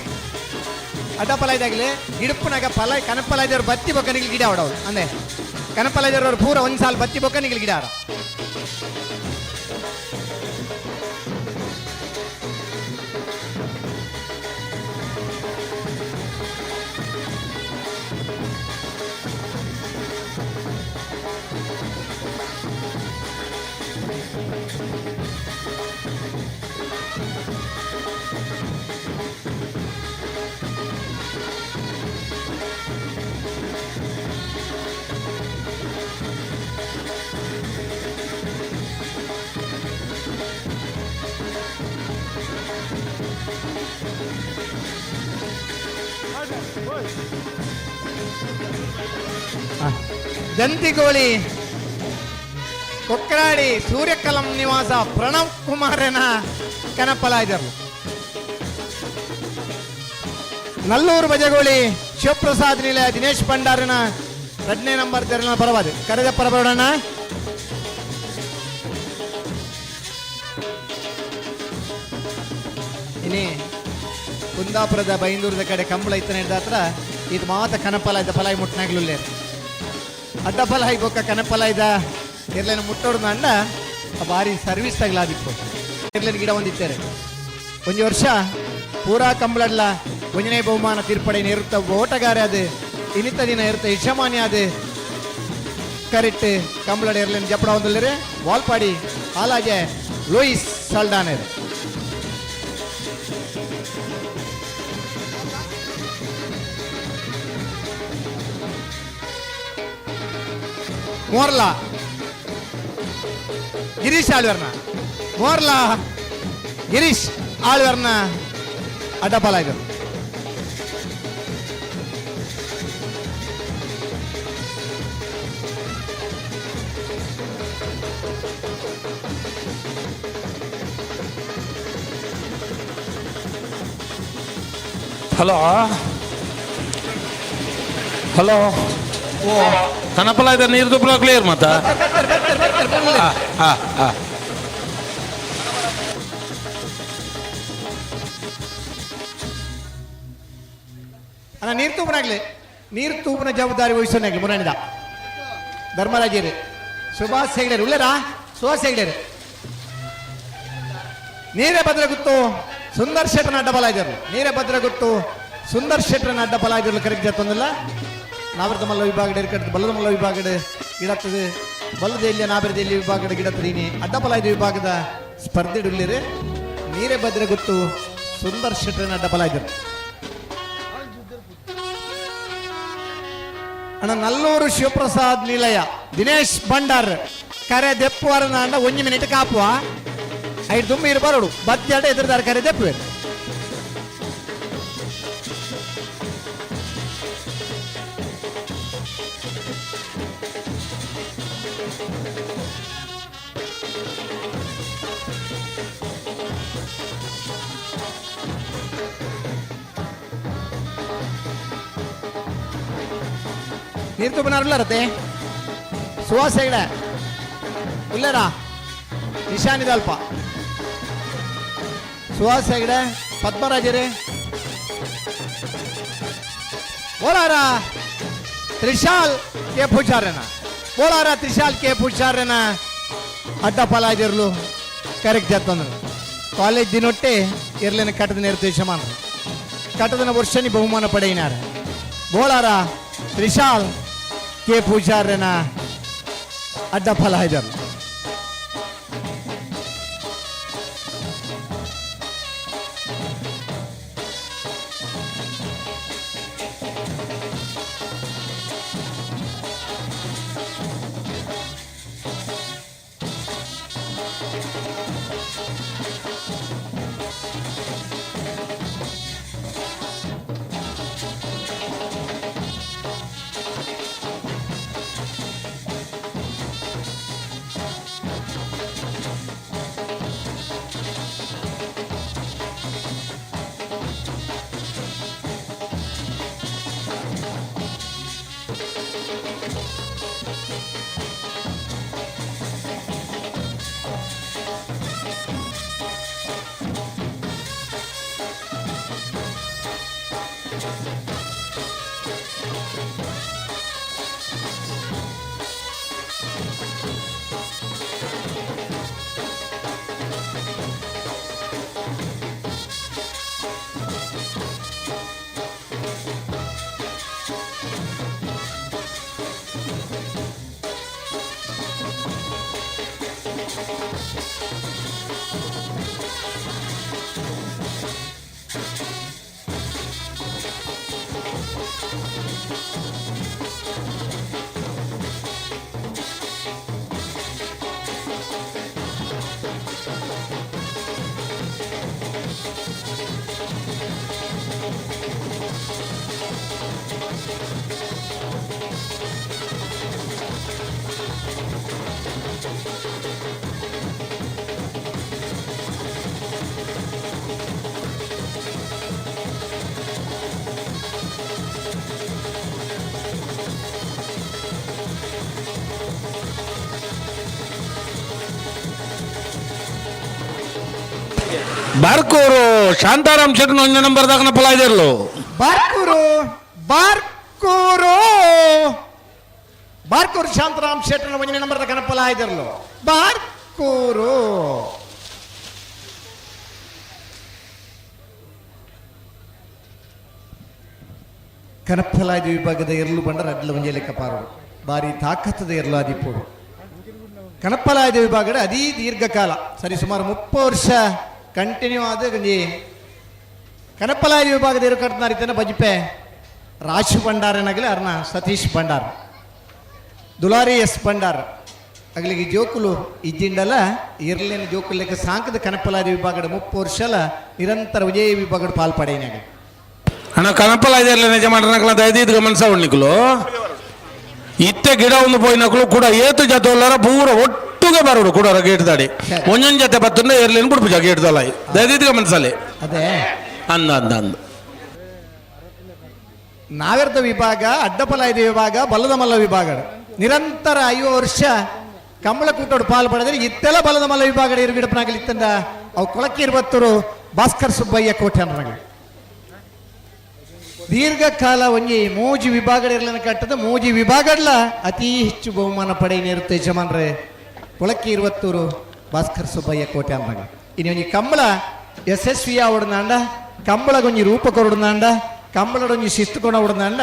ಅಡ್ಡ ಪಲಾಯ್ದಾಗ್ಲೆ ಗಿಡಪ್ಪನಾಗ ಪಲಾಯ್ ಕನಪಲಾಯ್ದವ್ರು ಬತ್ತಿ ಬೊಕ್ಕ ನಿಗ್ಲಿ ಗಿಡ ಹೊಡವ್ರು ಅಂದೆ ಕನಪಲಾಯ್ದವ್ರು ಪೂರ ಒಂದು ಸಾಲ ಬತ್ತಿ ಬೊಕ್ಕ ನಿಗ್ಲಿ ಗಿಡ ಆಡ. ದಂತಿಗೋಳಿ ಕೊಕ್ರಾಡಿ ಸೂರ್ಯಕಲಂ ನಿವಾಸ ಪ್ರಣವ್ ಕುಮಾರನ ಕನಪಲಾಯ್ದರು. ನಲ್ಲೂರು ಬಜಗೋಳಿ ಶಿವಪ್ರಸಾದ್ ನಿಲಯ ದಿನೇಶ್ ಭಂಡಾರನ 2ನೇ ನಂಬರ್ ತೆರನ ಪರವಾದ ಕರೆದ ಪರಬರೋಣ. ಇನಿ ಕುಂದಾಪುರದ ಬೈಂದೂರದ ಕಡೆ ಕಂಬಳ ಇತ್ತನ ಹಿಡ್ದ ಹತ್ರ ಇದು ಮಾತ ಕನಪಲ ಇದ್ದ ಫಲಾಯಿ ಮುಟ್ಟನಾಗ್ಲುಲ್ಲೇರು ಅಡ್ಡ ಫಲಾಯಿ ಬೊಕ್ಕ ಕನಪಲ ಇದ್ದ ಇರ್ಲೇನ ಮುಟ್ಟೋಡ್ದ ಅಣ್ಣ ಭಾರಿ ಸರ್ವಿಸ್ ತಗಲಾದಿತ್ತು. ಇರ್ಲೇನ ಗಿಡ ಒಂದಿತ್ತಾರೆ ಒಂಜಿ ವರ್ಷ ಪೂರಾ ಕಂಬಳಡ್ಲ ಒಂಜನೇ ಬಹುಮಾನ ತೀರ್ಪಡೆ ಇರುತ್ತ ಓಟಗಾರ ಅದು ಇನಿತ ದಿನ ಇರುತ್ತ ಯಜಮಾನಿ ಅದು ಕರೆಕ್ಟ್ ಕಂಬಳಡ ಇರ್ಲೇನ ಜಪಡ ಒಂದುಲ್ಲೇರೆ ವಾಲ್ಪಾಡಿ ಹಾಲಾಜೆ ಲೂಯಿಸ್ ಸಲ್ಡಾನೇರು. ಮೋರ್ಲಾ ಗಿರೀಶ್ ಆಳ್ವರ್ನ, ಮೋರ್ಲಾ ಗಿರೀಶ್ ಆಳ್ವರ್ನ ಅಡ್ಡಪಾಲ ಇದು. ಹಲೋ ಹಲೋ, ಓ ಕನಪಲ ಇದೆ, ನೀರು ತುಪ್ಪಲ ಕ್ಲಿಯರ್ ಮತ್ತ. ಹಾಂ ಹಾಂ. ಅಣ್ಣ ನೀರು ತೂಪನಾಗ್ಲಿ, ನೀರು ತೂಪನ ಜವಾಬ್ದಾರಿ ವಹಿಸೋನಾಗ್ಲಿ ಮುರಾಣಿದ ಧರ್ಮರಾಜರು ಸುಭಾಷ್ ಹೆಗ್ಡೇರು ಉಳ್ಳೇರಾ, ಸುಭಾಷ್ ಹೆಗ್ಡೇರು ನೀರೇ ಭದ್ರಗುತ್ತು ಸುಂದರ್ ಶೆಟ್ಟನ ಅಡ್ಡ ಬಲ ಇದ್ದರು. ನೀರೇ ಭದ್ರಗುತ್ತು ಸುಂದರ್ ಶೆಟ್ಟರನ ಅಡ್ಡ ಬಲ ಇದ್ದರು ಕರೆಕ್ಟ್ ಜತ್ತೊಂದಿಲ್ಲ. ನಾವರದ ಮಲ್ಲ ವಿಭಾಗಡೆ ಇರ್ಕಟ್ಟದು ಬಲ್ಲದ ಮಲ್ಲ ವಿಭಾಗಡೆ ಗಿಡತ್ತದು ಬಲ್ಲದ ಇಲ್ಲಿ ನಾಬರದ ಇಲ್ಲಿ ವಿಭಾಗಡೆ ಗಿಡತ್ತದೀನಿ ಅಡ್ಡ ಬಲ ಇದು ವಿಭಾಗದ ಸ್ಪರ್ಧೆ ಉಳ್ಳೇರು ನೀರೇ ಭದ್ರಗುತ್ತು ಸುಂದರ್ ಶೆಟ್ಟರನ ಅಡ್ಡ ಬಲ ಇದ್ದರು. ಅಣ್ಣ ನಲ್ಲೂರು ಶಿವಪ್ರಸಾದ್ ನಿಲಯ ದಿನೇಶ್ ಭಂಡಾರ್ ಕರೆ ದೆಪ್ಪುವರನ ಅಣ್ಣ ಒಂಜಿ ಮಿನಿಟ್ ಕಾಪುವ ಐದು ದುಮ್ಮಿ ಇರು ಬರೋಡು ಬತ್ತಿ ಎದುರ್ದಾರ ಕರೆ ದೆಪ್ಪುವೆ. ನೀರು ತುಂಬನಾರ ಉಳ್ಳಾರತ್ತೆ ಸುಹಾಸ್ ಹೆಗಡೆ ಉಳ್ಳಾರ ನಿಶಾನಿದಲ್ಪ ಸುಹಾಸ್ ಹೆಗಡೆ ಪದ್ಮರಾಜರೇ ಬೋಲಾರ ತ್ರಿಶಾಲ್ ಕೆ ಪೂಜಾರನ, ಬೋಲಾರ ತ್ರಿಶಾಲ್ ಕೆ ಪೂಜಾರನ ಅಡ್ಡ ಫಲಾದಿರ್ಲು ಕರೆಕ್ಟ್ ಜತ್ತಂದ್ರು. ಕಾಲೇಜ್ ದಿನೊಟ್ಟೆ ಇರ್ಲೇನ ಕಟ್ಟದ ನಿರ್ದೇಶಮಾನ ಕಟ್ಟದನ ವರ್ಷನಿ ಬಹುಮಾನ ಪಡೆಯಿನಾರ ಬೋಲಾರ ತ್ರಿಶಾಲ್ ಕೆ ಪೂಜಾರನ ಅಡ್ಡ ಫಲ ಇದ್ದರು. ಬಾರ್ಕೂರು ಶಾಂತಾರಾಮ್ ಶೆಟ್ಟಿ ಒಂಜಿ ನಂಬರ್ ದಾಕನ ಪಲಾಯ್ದಿರ್ಲು. ಬಾರ್ಕೂರು, ಬಾರ್ಕೂರು, ಬಾರ್ಕೂರು ಶಾಂತರಾಮ್ ಶೆಟ್ಟನ ಒಂಜನೇ ನಂಬರ್ದ ಕನಪಲಾಯ್ದಿರ್ಲು. ಬಾರ್ಕೂರು ಕನಪ್ಪಲಾಯ್ದ ವಿಭಾಗದ ಎರ್ಲು ಬಂಡರ ಅಡ್ಲ ಒಂಜೆ ಲೆಕ್ಕ ಪಾರೋಡು. ಬಾರಿ ತಾಕತ್ತದ ಎರ್ಲು ಆದಿಪ್ಪೋಡು. ಕನಪ್ಪಲಾಯ್ದ ವಿಭಾಗದ ಅದೀ ದೀರ್ಘಕಾಲ ಸರಿ ಸುಮಾರು 30 ವರ್ಷ ಕಂಟಿನ್ಯೂ ಆದ ಒಂಜಿ ಕನಪ್ಪಲಾಯ್ದ ವಿಭಾಗದ ಎರು ಕಟ್ನಾರಿತನ ಬಜಿಪೆ ರಾಶು ಭಂಡಾರನಗಲಿ ಅರ್ನ ಸತೀಶ್ ಭಂಡಾರ್, ದುಲಾರಿ ಎಸ್ ಭಂಡಾರ್ ಅಗಲಿಗೆ ಜೋಕುಲು ಇಜ್ಜಿಂಡಲ ಇರ್ಲೇನ ಜೋಕುಲು ಲೆಕ್ಕ ಸಾಂಕದ ಕನಪ್ಪಲಾಯ್ದ ವಿಭಾಗದ 30 ವರ್ಷಲ ನಿರಂತರ ವಿಜಯ ವಿಭಾಗದ ಪಾಲ್ಪಡೆಯಿನಾಗ. ಅಣ್ಣ ಕನಪಲಾಯ್ದಿರ್ಲ ನಿಜ ಮಾಡ್ರನಕಲ ದಯದೀದ್ ಗಮನಿಸ ಉಣ್ಣಿಕುಲು. ಇತ್ತೆ ಗಿಡ ಒಂದು ಪೋಯಿನಕುಲು ಕೂಡ ಏತು ಜೊತೆ ಉಲ್ಲಾರ ಪೂರ ಒಟ್ಟುಗೆ ಬರೋಡು ಕೂಡ ಗೇಟ್ ದಾಡಿ ಒಂಜೊಂದು ಜೊತೆ ಬತ್ತಂದ್ರೆ ಏರ್ಲೇನು ಬಿಡ್ಪುಜ ಗೇಟ್ ದೊಲಾಯಿ ದಯದೀದ್ ಗಮನಿಸಲಿ. ಅದೇ ಅಂದ ಅಂದ ಅಂದ ನಾವೆರ್ದ ವಿಭಾಗ, ಅಡ್ಡಪಲಾಯ್ದ ವಿಭಾಗ, ಬಲ್ಲದ ಮಲ್ಲ ವಿಭಾಗ ನಿರಂತರ 50 ವರ್ಷ ಕಂಬಳ ಕೂಟೋಡು ಪಾಲು ಪಡೆದರೆ ಇತ್ತೆಲ್ಲ ಬಲದ ಮಲ್ಲ ವಿಭಾಗ ಇರುಗಿಡಪನಾಗಲಿ ಇತ್ತಂದ ಅವು ಕೊಳಕ್ಕೆ ಇರುವತ್ತರು ಭಾಸ್ಕರ್ ಸುಬ್ಬಯ್ಯ ಕೋಟೆ ಅನ್ನಗಳು. ದೀರ್ಘಕಾಲ ಒಂಜಿ ಮೂಜಿ ವಿಭಾಗ ಇರ್ಲನ ಕಟ್ಟದ ಮೂಜಿ ವಿಭಾಗಡ್ಲ ಅತಿ ಹೆಚ್ಚು ಬಹುಮಾನ ಪಡೆಯನಿರುತ್ತೆ ಯಜಮಾನ್ರೆ ಕೊಳಕ್ಕೆ ಇರುವತ್ತೂರು ಭಾಸ್ಕರ್ ಸುಬ್ಬಯ್ಯ ಕೋಟೆ ಅನ್ನಗಳು. ಇನ್ನು ಒಂಜಿ ಕಂಬಳ ಯಶಸ್ವಿ ಆವಡ್ನಾಂಡ, ಕಂಬಳಗೊಂಜಿ ರೂಪ ಕೊರಡ್ನಾಂಡ, ಕಂಬಳಡೊಂಜಿ ಶಿಸ್ತು ಕೊಡೋಡ್ನಾಂಡ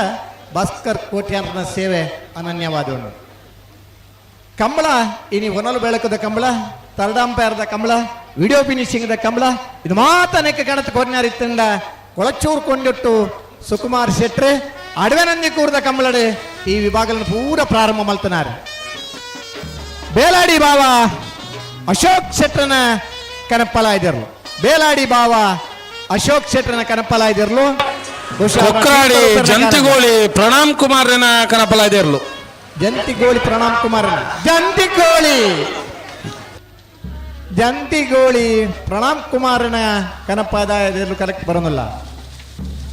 ಭಾಸ್ಕರ್ ಕೋಟ್ಯಾರ್ನ ಸೇವೆ ಅನನ್ಯವಾದ. ಕಂಬಳ ಇನಿ ಒನಲು ಬೆಳಕದ ಕಂಬಳ, ತರಡಾಂಪೇರದ ಕಂಬಳ, ವಿಡಿಯೋ ಫಿನಿಶಿಂಗ್ದ ಕಂಬಳ ಇದು ಮಾತನೆಕ್ಕ ಕಣತ್ ಕೊರ್ನಾರ್ ಇತ್ತಂಡ ಕೊಳಚೂರು ಕೊಂಡಿಟ್ಟು ಸುಕುಮಾರ್ ಶೆಟ್ರೆ ಅಡವೆನಂದಿ ಕೂರ್ದ ಕಂಬಳಡೆ ಈ ವಿಭಾಗಗಳನ್ನು ಪೂರ ಪ್ರಾರಂಭ ಮಲ್ತನಾರೆ. ಬೇಲಾಡಿ ಬಾವ ಅಶೋಕ್ ಶೆಟ್ರನ ಕನಪ್ಪಲಾಯ್ದಿರ್ಲು. ಬೇಲಾಡಿ ಬಾವ ಅಶೋಕ್ ಶೆಟ್ರನ ಕನಪ್ಪಲಾಯ್ದಿರ್ಲು. ಕೊಕ್ರಾಡಿ ಜಂತಿಗೋಳಿ ಪ್ರಣಾಮ್ ಕುಮಾರ್ನ ಕನಪಲಾಯ್ದಿರ್ಲು. ಜಂತಿಗೋಳಿ ಪ್ರಣಾಮ್ ಕುಮಾರನ, ಜಂತಿಗೋಳಿ, ಜಂತಿಗೋಳಿ ಪ್ರಣಾಮ್ ಕುಮಾರನ ಕನಪಾದ ಕಲೆಕ್ಟ್ ಬರೋದಿಲ್ಲ.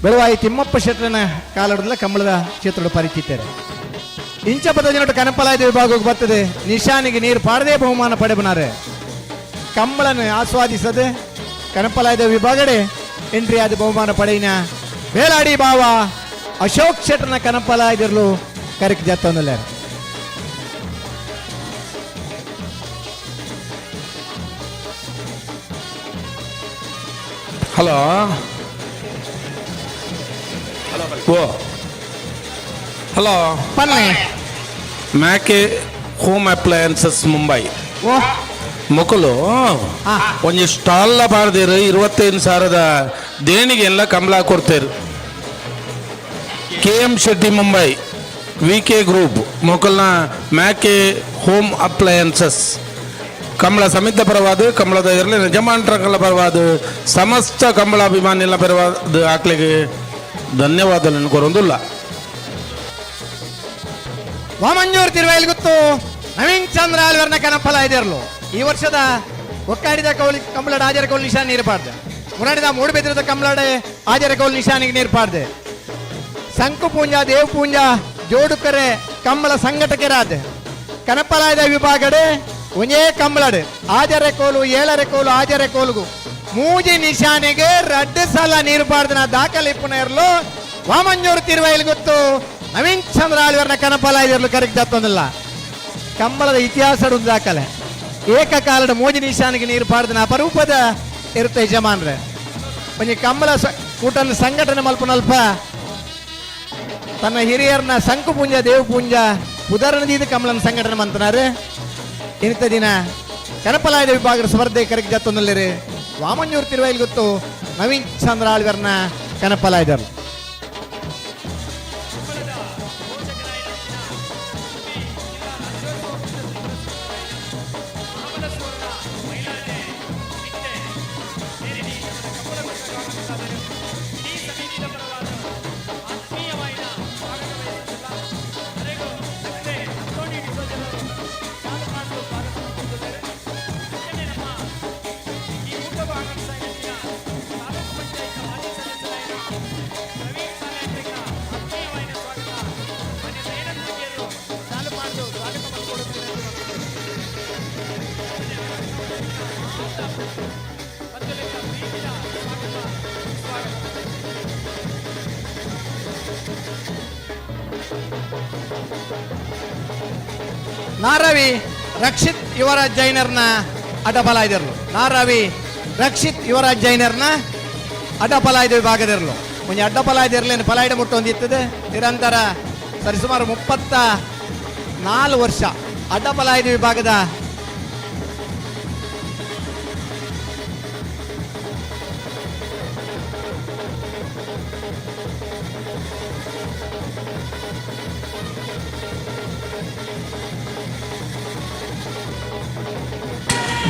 ಬೆಳವಾಯಿ ತಿಮ್ಮಪ್ಪ ಶೆಟ್ಟರನ ಕಾಲಡದಲ್ಲ ಕಂಬಳದ ಕ್ಷೇತ್ರದ ಪರಿಚಿತರು. ಇಂಚಪದ ಜನಟ ಕನಪಲಾಯ್ದ ವಿಭಾಗಕ್ಕೆ ಬರ್ತದೆ. ನಿಶಾನಿಗೆ ನೀರು ಪಾಡದೆ ಬಹುಮಾನ ಪಡೆಬನಾರೆ. ಕಂಬಳನ್ನು ಆಸ್ವಾದಿಸದೆ ಕನಪಲಾಯ್ದ ವಿಭಾಗಡೆ ಎಂಟ್ರಿ ಆದ ಬಹುಮಾನ ಪಡೆಯಿನ ಬೇಲಾಡಿ ಬಾವ ಅಶೋಕ್ ಶೆಟ್ಟರನ ಕನಪಲಾಯ್ದಿರ್ಲು ಕರೆಕ್ ಜತ್ತೊಂದಲ್ಲ. ಹಲೋ ಓ ಹಲೋ ಪನ್ನೆ ಮ್ಯಾಕೆ ಹೋಮ್ ಅಪ್ಲಯನ್ಸಸ್ ಮುಂಬೈ ಓ ಮೊಕಲು ಒಂಜಿ ಸ್ಟಾಲ್ ಬಾರ್ದಿರು 25,000 ದೇಣಿಗೆ ಎಲ್ಲ ಕಂಬಳ ಕೊಡ್ತೇರು. K M Shetty Mumbai, V K group ಮೊಕಲ್ನ ಮ್ಯಾಕೆ ಹೋಮ್ ಅಪ್ಲಯನ್ಸಸ್ ಕಂಬಳ ಸಮಿತ ಪರವಾದ, ಕಂಬಳದ ಇರಲಿ ಯಜಮಾನ್ರಗಳ ಪರವಾದ, ಸಮಸ್ತ ಕಂಬಳ ಅಭಿಮಾನಿಗಳ ಪರವಾದ ಆಕ್ಲಿಗೆ ಧನ್ಯವಾದಗಳನ್ನು ಕೊರೊಂದುಲ್ಲ. ವಾಮಂಜೂರ್ ತಿರುವೈಲ್ ಗೊತ್ತು ನವೀನ್ ಚಂದ್ರ ಆಲ್ವರ್ನ ಕನಫಲ ಇದಿರಲು ಈ ವರ್ಷದ ಒಕ್ಕಾಡಿದ ಕೌಲಿ ಕಂಬಳಡ ಆಜರ ಕೌಲ್ ನಿಶಾನ್ ನೀರು ಪಾಡ್ದೆ. ಮುರಾಡಿದ ಮೂಡುಬೆದ್ರದ ಕಂಬಳಡೆ ಆಜರ ಕೌಲ್ ನಿಶಾನಿಗೆ ನೀರು ಪಾಡ್ದೆ. ಸಂಕು ಪೂಂಜಾ, ದೇವ್ ಪೂಂಜಾ, ಜೋಡುಕರೆ ಕಂಬಳ ಸಂಘಟಕರಾದ ಕನಪಲಾಯದ ವಿಭಾಗಡೆ ಒಂದೇ ಕಂಬಳಡೆ ಆಜರೆ ಕೋಲು ಏಳರೆ ಕೋಲು ಆಜರೆ ಕೋಲುಗು ಮೂಜಿ ನಿಶಾನಿಗೆ ರಡ್ಡು ಸಲ ನೀರು ಪಾಡ್ದನ ದಾಖಲೆ ಇಪ್ಪುನ ಇರಲು ವಾಮಂಜೂರು ತಿರುವೈಲ್ ಗೊತ್ತು ನವೀನ್ ಚಂದ್ರ ಆಳ್ವರ್ನ ಕನಪಲ ಇರಲು ಕರೆಕ್ಟ್ ದತ್ತೊಂದಿಲ್ಲ. ಕಂಬಳದ ಇತಿಹಾಸ ಒಂದು ದಾಖಲೆ. ಏಕಕಾಲದ ಮೂಜಿ ನಿಶಾನಿಗೆ ನೀರು ಪಾಡ್ದನ ಅಪರೂಪದ ಇರುತ್ತೆ ಯಜಮಾನ್ರೆ. ಒಂಜಿ ಕಂಬಳ ಕೂಟನ ಸಂಘಟನೆ ಮಲ್ಪನಲ್ಪ ತನ್ನ ಹಿರಿಯರ್ನ ಸಂಕು ಪೂಂಜ ದೇವ್ ಪೂಂಜ ಉದಾಹರಣೆ ಕಮಲನ ಸಂಘಟನೆ ಮಂತನಾರು. ಇಂಥ ದಿನ ಕನಪಲಾಯದ ವಿಭಾಗದ ಸ್ಪರ್ಧೆ ಕರೆಕ್ಟ್ ಜತ್ತೊಂದಲ್ಲಿರಿ ವಾಮಂಜೂರು ತಿರುವೈಲ್ ಗೊತ್ತು ನವೀನ್ ಚಂದ್ರ ಆಳ್ವರ್ನ ಕನಪಲಾಯ್ದರು. ನಾರವಿ ರಕ್ಷಿತ್ ಯುವರಾಜ್ ಜೈನರ್ನ ಅಡ್ಡಫಲಾಯ್ದಿರಲು. ನಾರವಿ ರಕ್ಷಿತ್ ಯುವರಾಜ್ ಜೈನರ್ನ ಅಡ್ಡಫಲಾಯ್ದ ವಿಭಾಗದಿರಲು. ಒಂಜಿ ಅಡ್ಡಫಲಾಯ್ದಿರ್ಲೇನು ಫಲಾಯ್ಡ ಮುಟ್ಟೊಂದಿತ್ತದೆ. ನಿರಂತರ ಸರಿಸುಮಾರು 34 ವರ್ಷ ಅಡ್ಡಫಲಾಯ್ದ ವಿಭಾಗದ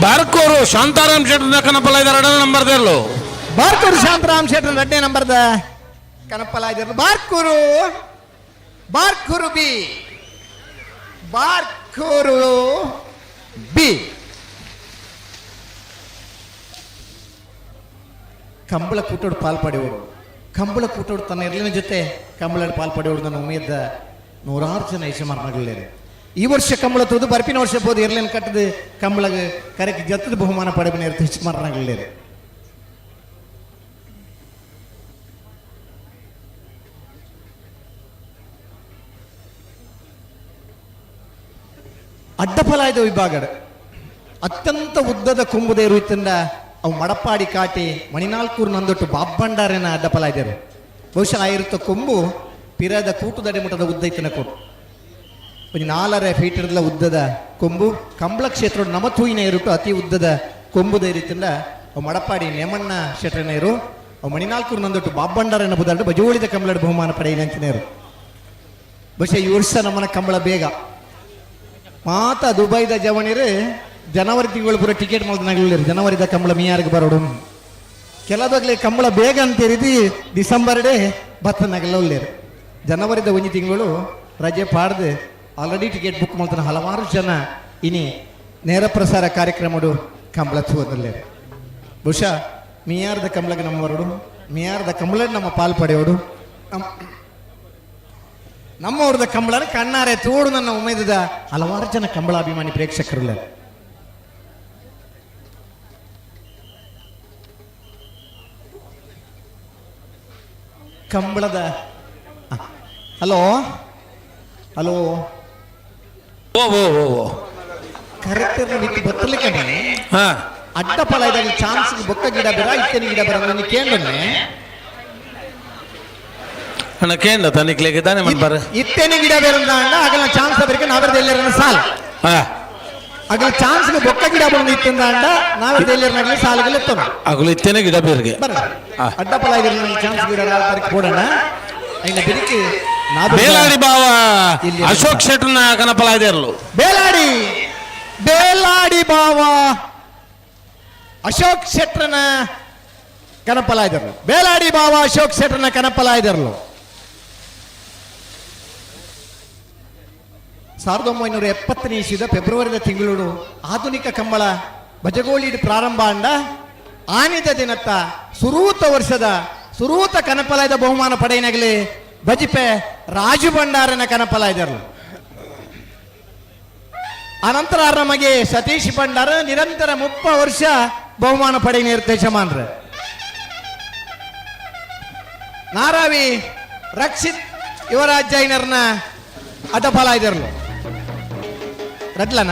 ಬಾರ್ಕೋರು ಶಾಂತಾರಾಮ್ ಶೆಟ್ಟರ್ ಕನಪಲ ಇದ್ದಾರೆ ನಂಬರ್ ದೇರ್ಲು. ಬಾರ್ಕೂರು ಶಾಂತರಾಮ್ ಶೆಟ್ಟರ್ ಎರಡನೇ ನಂಬರ್ದ ಕನಪಲ ಇದ್ದಾರೆ. Barkur, Barkur B, Barkur B. ಕಂಬಳ ಕೂಟೋಡು ಪಾಲ್ಪಡೆಯವರು, ಕಂಬಳ ಕೂಟೋಡು ತನ್ನ ಇರ್ಲಿನ ಜೊತೆ ಕಂಬಳ ಪಾಲ್ಪಡೆಯವರು ನನ್ನ ಉಮೇದ ನೂರಾರು ಜನ ಯಜಮಾನಗಳಿದ್ದಾರೆ. ಈ ವರ್ಷ ಕಂಬಳ ತೂದು ಬರ್ಪಿನ ವರ್ಷ ಬೋದು ಇರ್ಲಿನ ಕಟ್ಟದು ಕಂಬಳಗ ಕರೆಕ್ ಜತ್ತದ ಬಹುಮಾನ ಪಡೆಬಿನ ಯಜಮಾನಗಳಿದ್ದಾರೆ. ಅಡ್ಡಫಲಾಯ್ದ ವಿಭಾಗದ ಅತ್ಯಂತ ಉದ್ದದ ಕೊಂಬುದೇರು ಇತ್ತಂದ ಅವು ಮಡಪಾಡಿ ಕಾಟಿ ಮಣಿನಾಲ್ಕೂರು ನಂದೊಟ್ಟು ಬಾಬ್ಬಂಡಾರೇನ ಅಡ್ಡಫಲಾಯ್ದರು. ಬಹುಶಃ ಆಯಿರುತ್ತ ಕೊಂಬು ಪಿರದ ಕೂಟುದಡೆ ಮಠದ ಉದ್ದ ಇತ್ತನ ಕೊಟ್ಟು ಒಂದು 4.5 ಫೀಟರ್ದ ಉದ್ದದ ಕೊಂಬು. ಕಂಬಳ ಕ್ಷೇತ್ರ ನಮತೂಯಿನ ಇರುಟ್ಟು ಅತಿ ಉದ್ದದ ಕೊಂಬುದೇರಿತ್ತಂದ ಅವು ಮಡಪಾಡಿ ನೇಮಣ್ಣ ಶೆಟ್ರನೇರು ಅವು ಮಣಿನಾಲ್ಕೂರು ನಂದೊಟ್ಟು ಬಾಬ್ಬಂಡಾರೇನ ಬುದಾಡು ಬಜೋಳಿದ ಕಂಬಳದ ಬಹುಮಾನ ಪಡೆಯಿನಂಚಿನೇರು. ಬಹುಶಃ ಈ ವರ್ಷ ನಮ್ಮನ ಕಂಬಳ ಬೇಗ ಮಾತ ದುಬೈದ ಜವಣಿರು ಜನವರಿ ತಿಂಗಳು ಪೂರ ಟಿಕೆಟ್ ಮಾಡಿದ ಜನವರಿದ ಕಂಬಳ ಮಿಯಾರಿಗೆ ಬರೋಡು. ಕೆಲದಾಗಲೇ ಕಂಬಳ ಬೇಗ ಅಂತೀರಿದಿ ಡಿಸೆಂಬರ್ ಡೇ ಬತ್ತನಾಗೆಲ್ಲ ಉಳ್ಳೇರು. ಜನವರಿದ ಒಂಜಿ ತಿಂಗಳು ರಜೆ ಪಾಡ್ದು ಆಲ್ರೆಡಿ ಟಿಕೆಟ್ ಬುಕ್ ಮಾಡ್ತಾನೆ ಹಲವಾರು ಜನ ಇನಿ ನೇರ ಪ್ರಸಾರ ಕಾರ್ಯಕ್ರಮಡು ಕಂಬಳ ತೂವದಲ್ಲೇರು. ಬಹುಶಃ ಮಿಯಾರದ ಕಂಬಳಗೆ ನಮ್ಮ ಬರೋಡು, ಮಿಯಾರದ ಕಂಬಳ ನಮ್ಮ ಪಾಲ್ ಪಡೆಯೋಡು, ನಮ್ಮವ್ರದ ಕಂಬಳನ ಕಣ್ಣಾರೆ ತೋಡು ನನ್ನ ಉಮೇದದ ಹಲವಾರು ಜನ ಕಂಬಳಾಭಿಮಾನಿ ಪ್ರೇಕ್ಷಕರುಲ್ಲ. ಕಂಬಳದ ಹಲೋ ಹಲೋ ಓ ಓ ಓ ಓ ಕರೆಕ್ಟ್ ಬಿಟ್ಟು ಬತ್ತಲಿಕ್ಕೆ ಅಡ್ಡ ಫಲ ಇದಾಗ ಚಾನ್ಸ್ ಬೊಕ್ಕ ಗಿಡ ಬೇರ ಇತ್ತನಿ ಗಿಡ ಬೇರ ನನ್ನ ಕೇಂದ್ರನೆ ಅಣ್ಣ ಕೇಂದ್ರ ತನಿಕ್ಲೆಗೆ ತಾನೆ ಮನ್ಪಾರ ಇತ್ತೇನೆ ಗಿಡ ಬೇರೆ ಅಣ್ಣ ಆಗಲ ಚಾನ್ಸ್ ಬೇರೆ ನಾವೆಲ್ಲ ಎಲ್ಲರನ್ನ ಸಾಲ ಆಗಲ ಚಾನ್ಸ್ ಬೊಕ್ಕ ಗಿಡ ಬಂದು ಇತ್ತಂದ ಅಂಡ ನಾವೆಲ್ಲ ಎಲ್ಲರನ್ನ ಸಾಲಗಲ್ಲ ಎತ್ತೋಣ ಅಗಲು ಇತ್ತೇನೆ ಗಿಡ ಬೇರ್ಗೆ ಬರ ಅಡ್ಡ ಫಲ ಇದ್ರೆ ಚಾನ್ಸ್ ಗಿಡ ಕೊಡೋಣ ಇನ್ನು ಬಿರಿಕಿ ಬೇಲಾಡಿ ಬಾವ ಅಶೋಕ್ ಶೆಟ್ಟರ್ನ ಕನಪಲ ಇರಲು. ಬೇಲಾಡಿ, ಬೇಲಾಡಿ ಬಾವ ಅಶೋಕ್ ಶೆಟ್ಟರ್ನ ಕನಪಲ ಇದ್ದರು. ಬೇಲಾಡಿ ಬಾವ ಅಶೋಕ್ ಶೆಟ್ಟರ್ನ ಕನಪಲ ಇದ್ದರು. 1970ನೇ ಇಸ್ವಿದ ಫೆಬ್ರವರಿದ ತಿಂಗಳು ಆಧುನಿಕ ಕಂಬಳ ಬಜಗೋಳಿ ಪ್ರಾರಂಭ ಅಂಡ ಆನಿದ ದಿನತ್ತ ಸುರೂತ ವರ್ಷದ ಸುರೂತ ಕನಪಲಾಯದ ಬಹುಮಾನ ಪಡೆಯನಗಲಿ ಬಜಿಪೆ ರಾಜು ಭಂಡಾರನ ಕನಪಲ ಇದ್ದರು. ಅನಂತರ ನಮಗೆ ಸತೀಶ್ ಭಂಡಾರ ನಿರಂತರ 30 ವರ್ಷ ಬಹುಮಾನ ಪಡೆಯ ಯಜಮಾನ್ರ. ನಾರಾವಿ ರಕ್ಷಿತ್ ಯುವರಾಜ್ ಜೈನರ್ನ ಅಡ್ಡಫಲ ಇದ್ದರು. ರಡ್ಲನ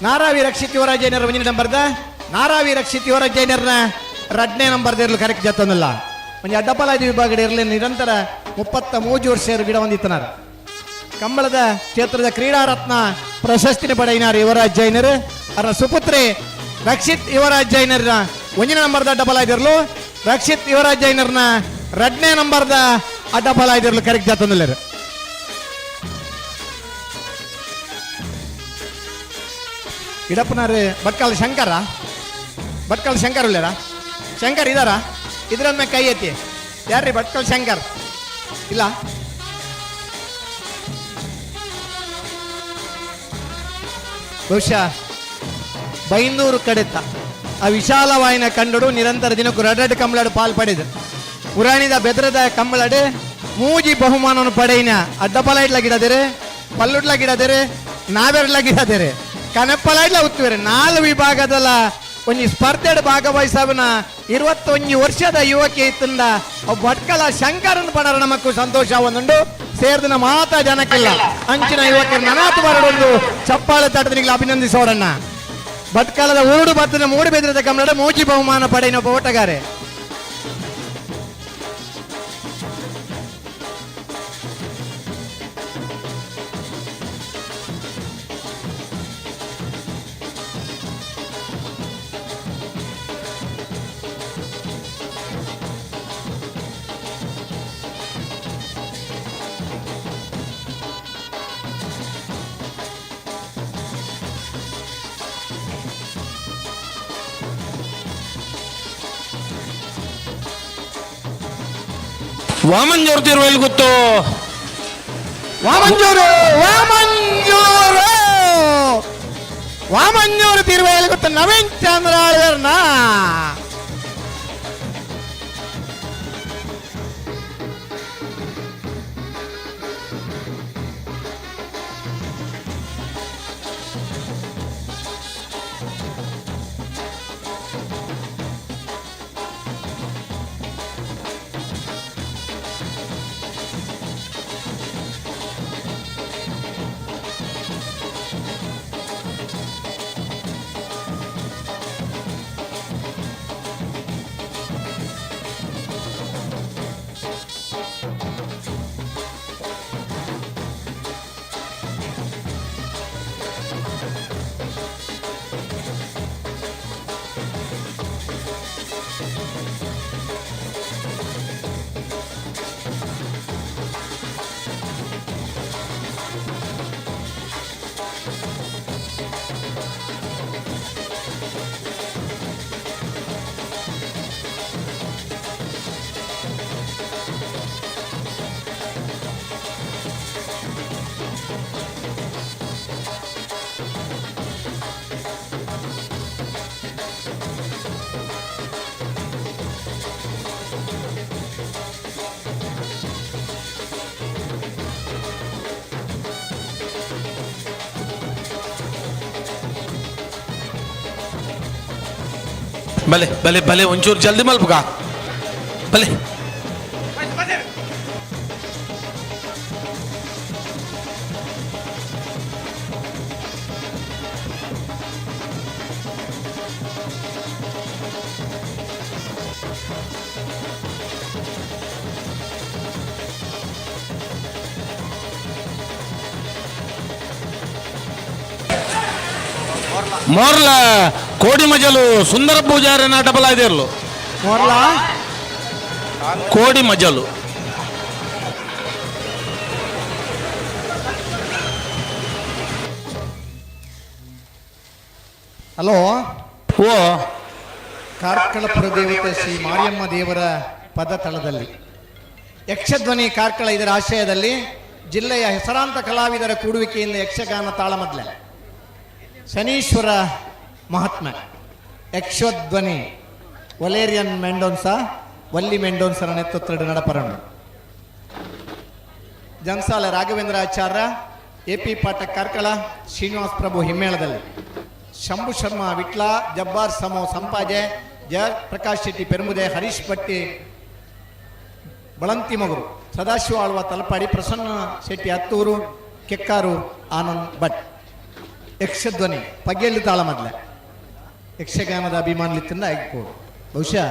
ನಾರಾವಿ ರಕ್ಷಿತ್ ಯುವರಾಜ್ ಜೈನರ್ ಒಂದನೇ ನಂಬರ್ದ, ನಾರಾವಿ ರಕ್ಷಿತ್ ಯುವರಾಜ್ ಜೈನರ್ನ ರಡ್ನೇ ನಂಬರ್ದ ಇರಲು ಕರೆಕ್ಟ್ ಜತ್ತೊಂದಿಲ್ಲ. ಒಂಜಿ ಅಡ್ಡಪಲ ವಿಭಾಗ ಇರಲಿ ನಿರಂತರ 33 ವರ್ಷ ಗಿಡ ಹೊಂದಿತ್ತನಾರ. ಕಂಬಳದ ಕ್ಷೇತ್ರದ ಕ್ರೀಡಾರತ್ನ ಪ್ರಶಸ್ತಿನ ಪಡೆಯಿನಾರ್ ಯುವರಾಜ್ ಜೈನರ್. ಅವರ ಸುಪುತ್ರಿ ರಕ್ಷಿತ್ ಯುವರಾಜ್ ಜೈನರ್ನ ಒಂದನೇ ನಂಬರ್ದ ಅಡ್ಡಪಲ ಇದಿರಲು, ರಕ್ಷಿತ್ ಯುವರಾಜ್ ಜೈನರ್ನ ರಡ್ನೇ ನಂಬರ್ದ ಅಡ್ಡಪಲ ಇದಿರಲು ಕರೆಕ್ಟ್ ಜತ್ತೊಂದಿಲ್ಲ. ಇಡಪ್ಪನಾರು ಭಟ್ಕಲ್ ಶಂಕರ, ಭಟ್ಕಲ್ ಶಂಕರ್ ಉಳ್ಳಾರ? ಶಂಕರ್ ಇದಾರ? ಇದ್ರೊಮ್ಮೆ ಕೈ ಎತ್ತಿ ಯಾರ್ರಿ ಭಟ್ಕಲ್ ಶಂಕರ್? ಇಲ್ಲ. ಬಹುಶಃ ಬೈಂದೂರು ಕಡೆತ ಆ ವಿಶಾಲವಾಯಿನ ಕಂಡಡು ನಿರಂತರ ದಿನಕ್ಕೂ ರಡ್ರಡ್ ಕಂಬಳಾಡು ಪಾಲ್ ಪಡೆದು ಪುರಾಣಿದ ಬೆದ್ರದ ಕಂಬಳಡು ಮೂಜಿ ಬಹುಮಾನವನ್ನು ಪಡೆಯಿನ ಅಡ್ಡಪಲ ಇಡ್ಲ ಗಿಡದಿರೆ, ಪಲ್ಲುಡ್ಲ ಗಿಡದಿರೆ, ನಾವೆರ್ಲ ಗಿಡದಿರೆ, ಕನಪ್ಪಲ ಇಡ್ಲ ಉತ್ತುವೆರೆ. 4 ವಿಭಾಗದಲ್ಲ ಒಂಜಿ ಸ್ಪರ್ಧೆಡ್ ಭಾಗವಹಿಸವನ 21 ವರ್ಷದ ಯುವಕೆ ಇತ್ತಿಂದ ಭಟ್ಕಳ ಶಂಕರನ್ ಪಡರ ನಮಕ್ಕು ಸಂತೋಷ ಒಂದುಂಡು ಸೇರ್ದಿನ ಮಾತಾ ಜನಕ್ಕೆಲ್ಲ ಅಂಚಿನ ಯುವಕರು ನನಾತು ಬರಡೊಂದು ಚಪ್ಪಾಳೆ ತಟ್ಟದಿನಿಗೆ ಅಭಿನಂದಿಸೋಡಣ್ಣ. ಭಟ್ಕಳದ ಊರುಡು ಬತ್ತಿನ ಮೂಡುಬೆದ್ರದ ಕನ್ನಡ ಮೋಜಿ ಬಹುಮಾನ ಪಡೆಯಿನ ಒಬ್ಬ ಓಟಗಾರೆ. ವಾಮಂಜೂರು ತಿರುವೆಲ್ ಗೊತ್ತು. ವಾಮಂಜೂರು, ವಾಮಂಜೂರು, ವಾಮಂಜೂರು ತಿರುವೆಲ್ ಗೊತ್ತು ನವೀನ್ ಚಂದ್ರ ಆಳ್ವೆರ್ನ. ಬಲೆ ಬಲೆ ಬಲೆ, ಒಂಚೂರು ಜಲ್ದಿ ಮಲ್ಪುಗ ಬಲೆ. ಮೋರ್ಲ ಕೋಡಿ ಮಜಲು ಸುಂದರ ಪೂಜಾರಿ ನಾಟಬಲ ಇದಿರ್ಲು. ಮೋರ್ಲ ಕೋಡಿ ಮಜಲು. ಹಲೋ. ಓ. ಕಾರ್ಕಳ ಪುರದೇವತೆ ಶ್ರೀ ಮಾರಿಯಮ್ಮ ದೇವರ ಪದ ತಳದಲ್ಲಿ ಯಕ್ಷಧ್ವನಿ ಕಾರ್ಕಳ ಇದರ ಆಶಯದಲ್ಲಿ ಜಿಲ್ಲೆಯ ಹೆಸರಾಂತ ಕಲಾವಿದರ ಕೂಡುವಿಕೆಯಿಂದ ಯಕ್ಷಗಾನ ತಾಳಮದ್ಲೆ ಶನೀಶ್ವರ ಮಹಾತ್ಮೆ ಯಕ್ಷಧ್ವನಿ ವಲೇರಿಯನ್ ಮೆಂಡೋನ್ಸಾ ವಲ್ಲಿ ಮೆಂಡೋನ್ಸರ ನೇತೃತ್ವದ ನಡಪರನು ಜನ್ಸಾಲ ರಾಘವೇಂದ್ರ ಆಚಾರ್ಯ, ಎ ಪಿ ಪಾಠಕ್ ಕಾರ್ಕಳ, ಶ್ರೀನಿವಾಸ್ ಪ್ರಭು ಹಿಮ್ಮೇಳದಲ್ಲಿ, ಶಂಭು ಶರ್ಮಾ ವಿಟ್ಲ, ಜಬ್ಬಾರ್ ಸಮೋ ಸಂಪಾಜೆ, ಜಯ ಪ್ರಕಾಶ್ ಶೆಟ್ಟಿ ಪೆರುಮುದೆ, ಹರೀಶ್ ಭಟ್ಟಿ ಬಳಂತಿಮೊಗರು, ಸದಾಶಿವ ಆಳ್ವ ತಲಪಾಡಿ, ಪ್ರಸನ್ನ ಶೆಟ್ಟಿ ಹತ್ತೂರು, ಕೆಕ್ಕಾರು ಆನಂದ್ ಭಟ್. ಯಕ್ಷಧ್ವನಿ ಪಗ್ಗೆಯಲ್ಲಿ ತಾಳಮದ್ಲೆ ಯಕ್ಷಗಾನದ ಅಭಿಮಾನಿಲಿತ್ತಿಂದ ಐಕೋಡು. ಬಹುಶಃ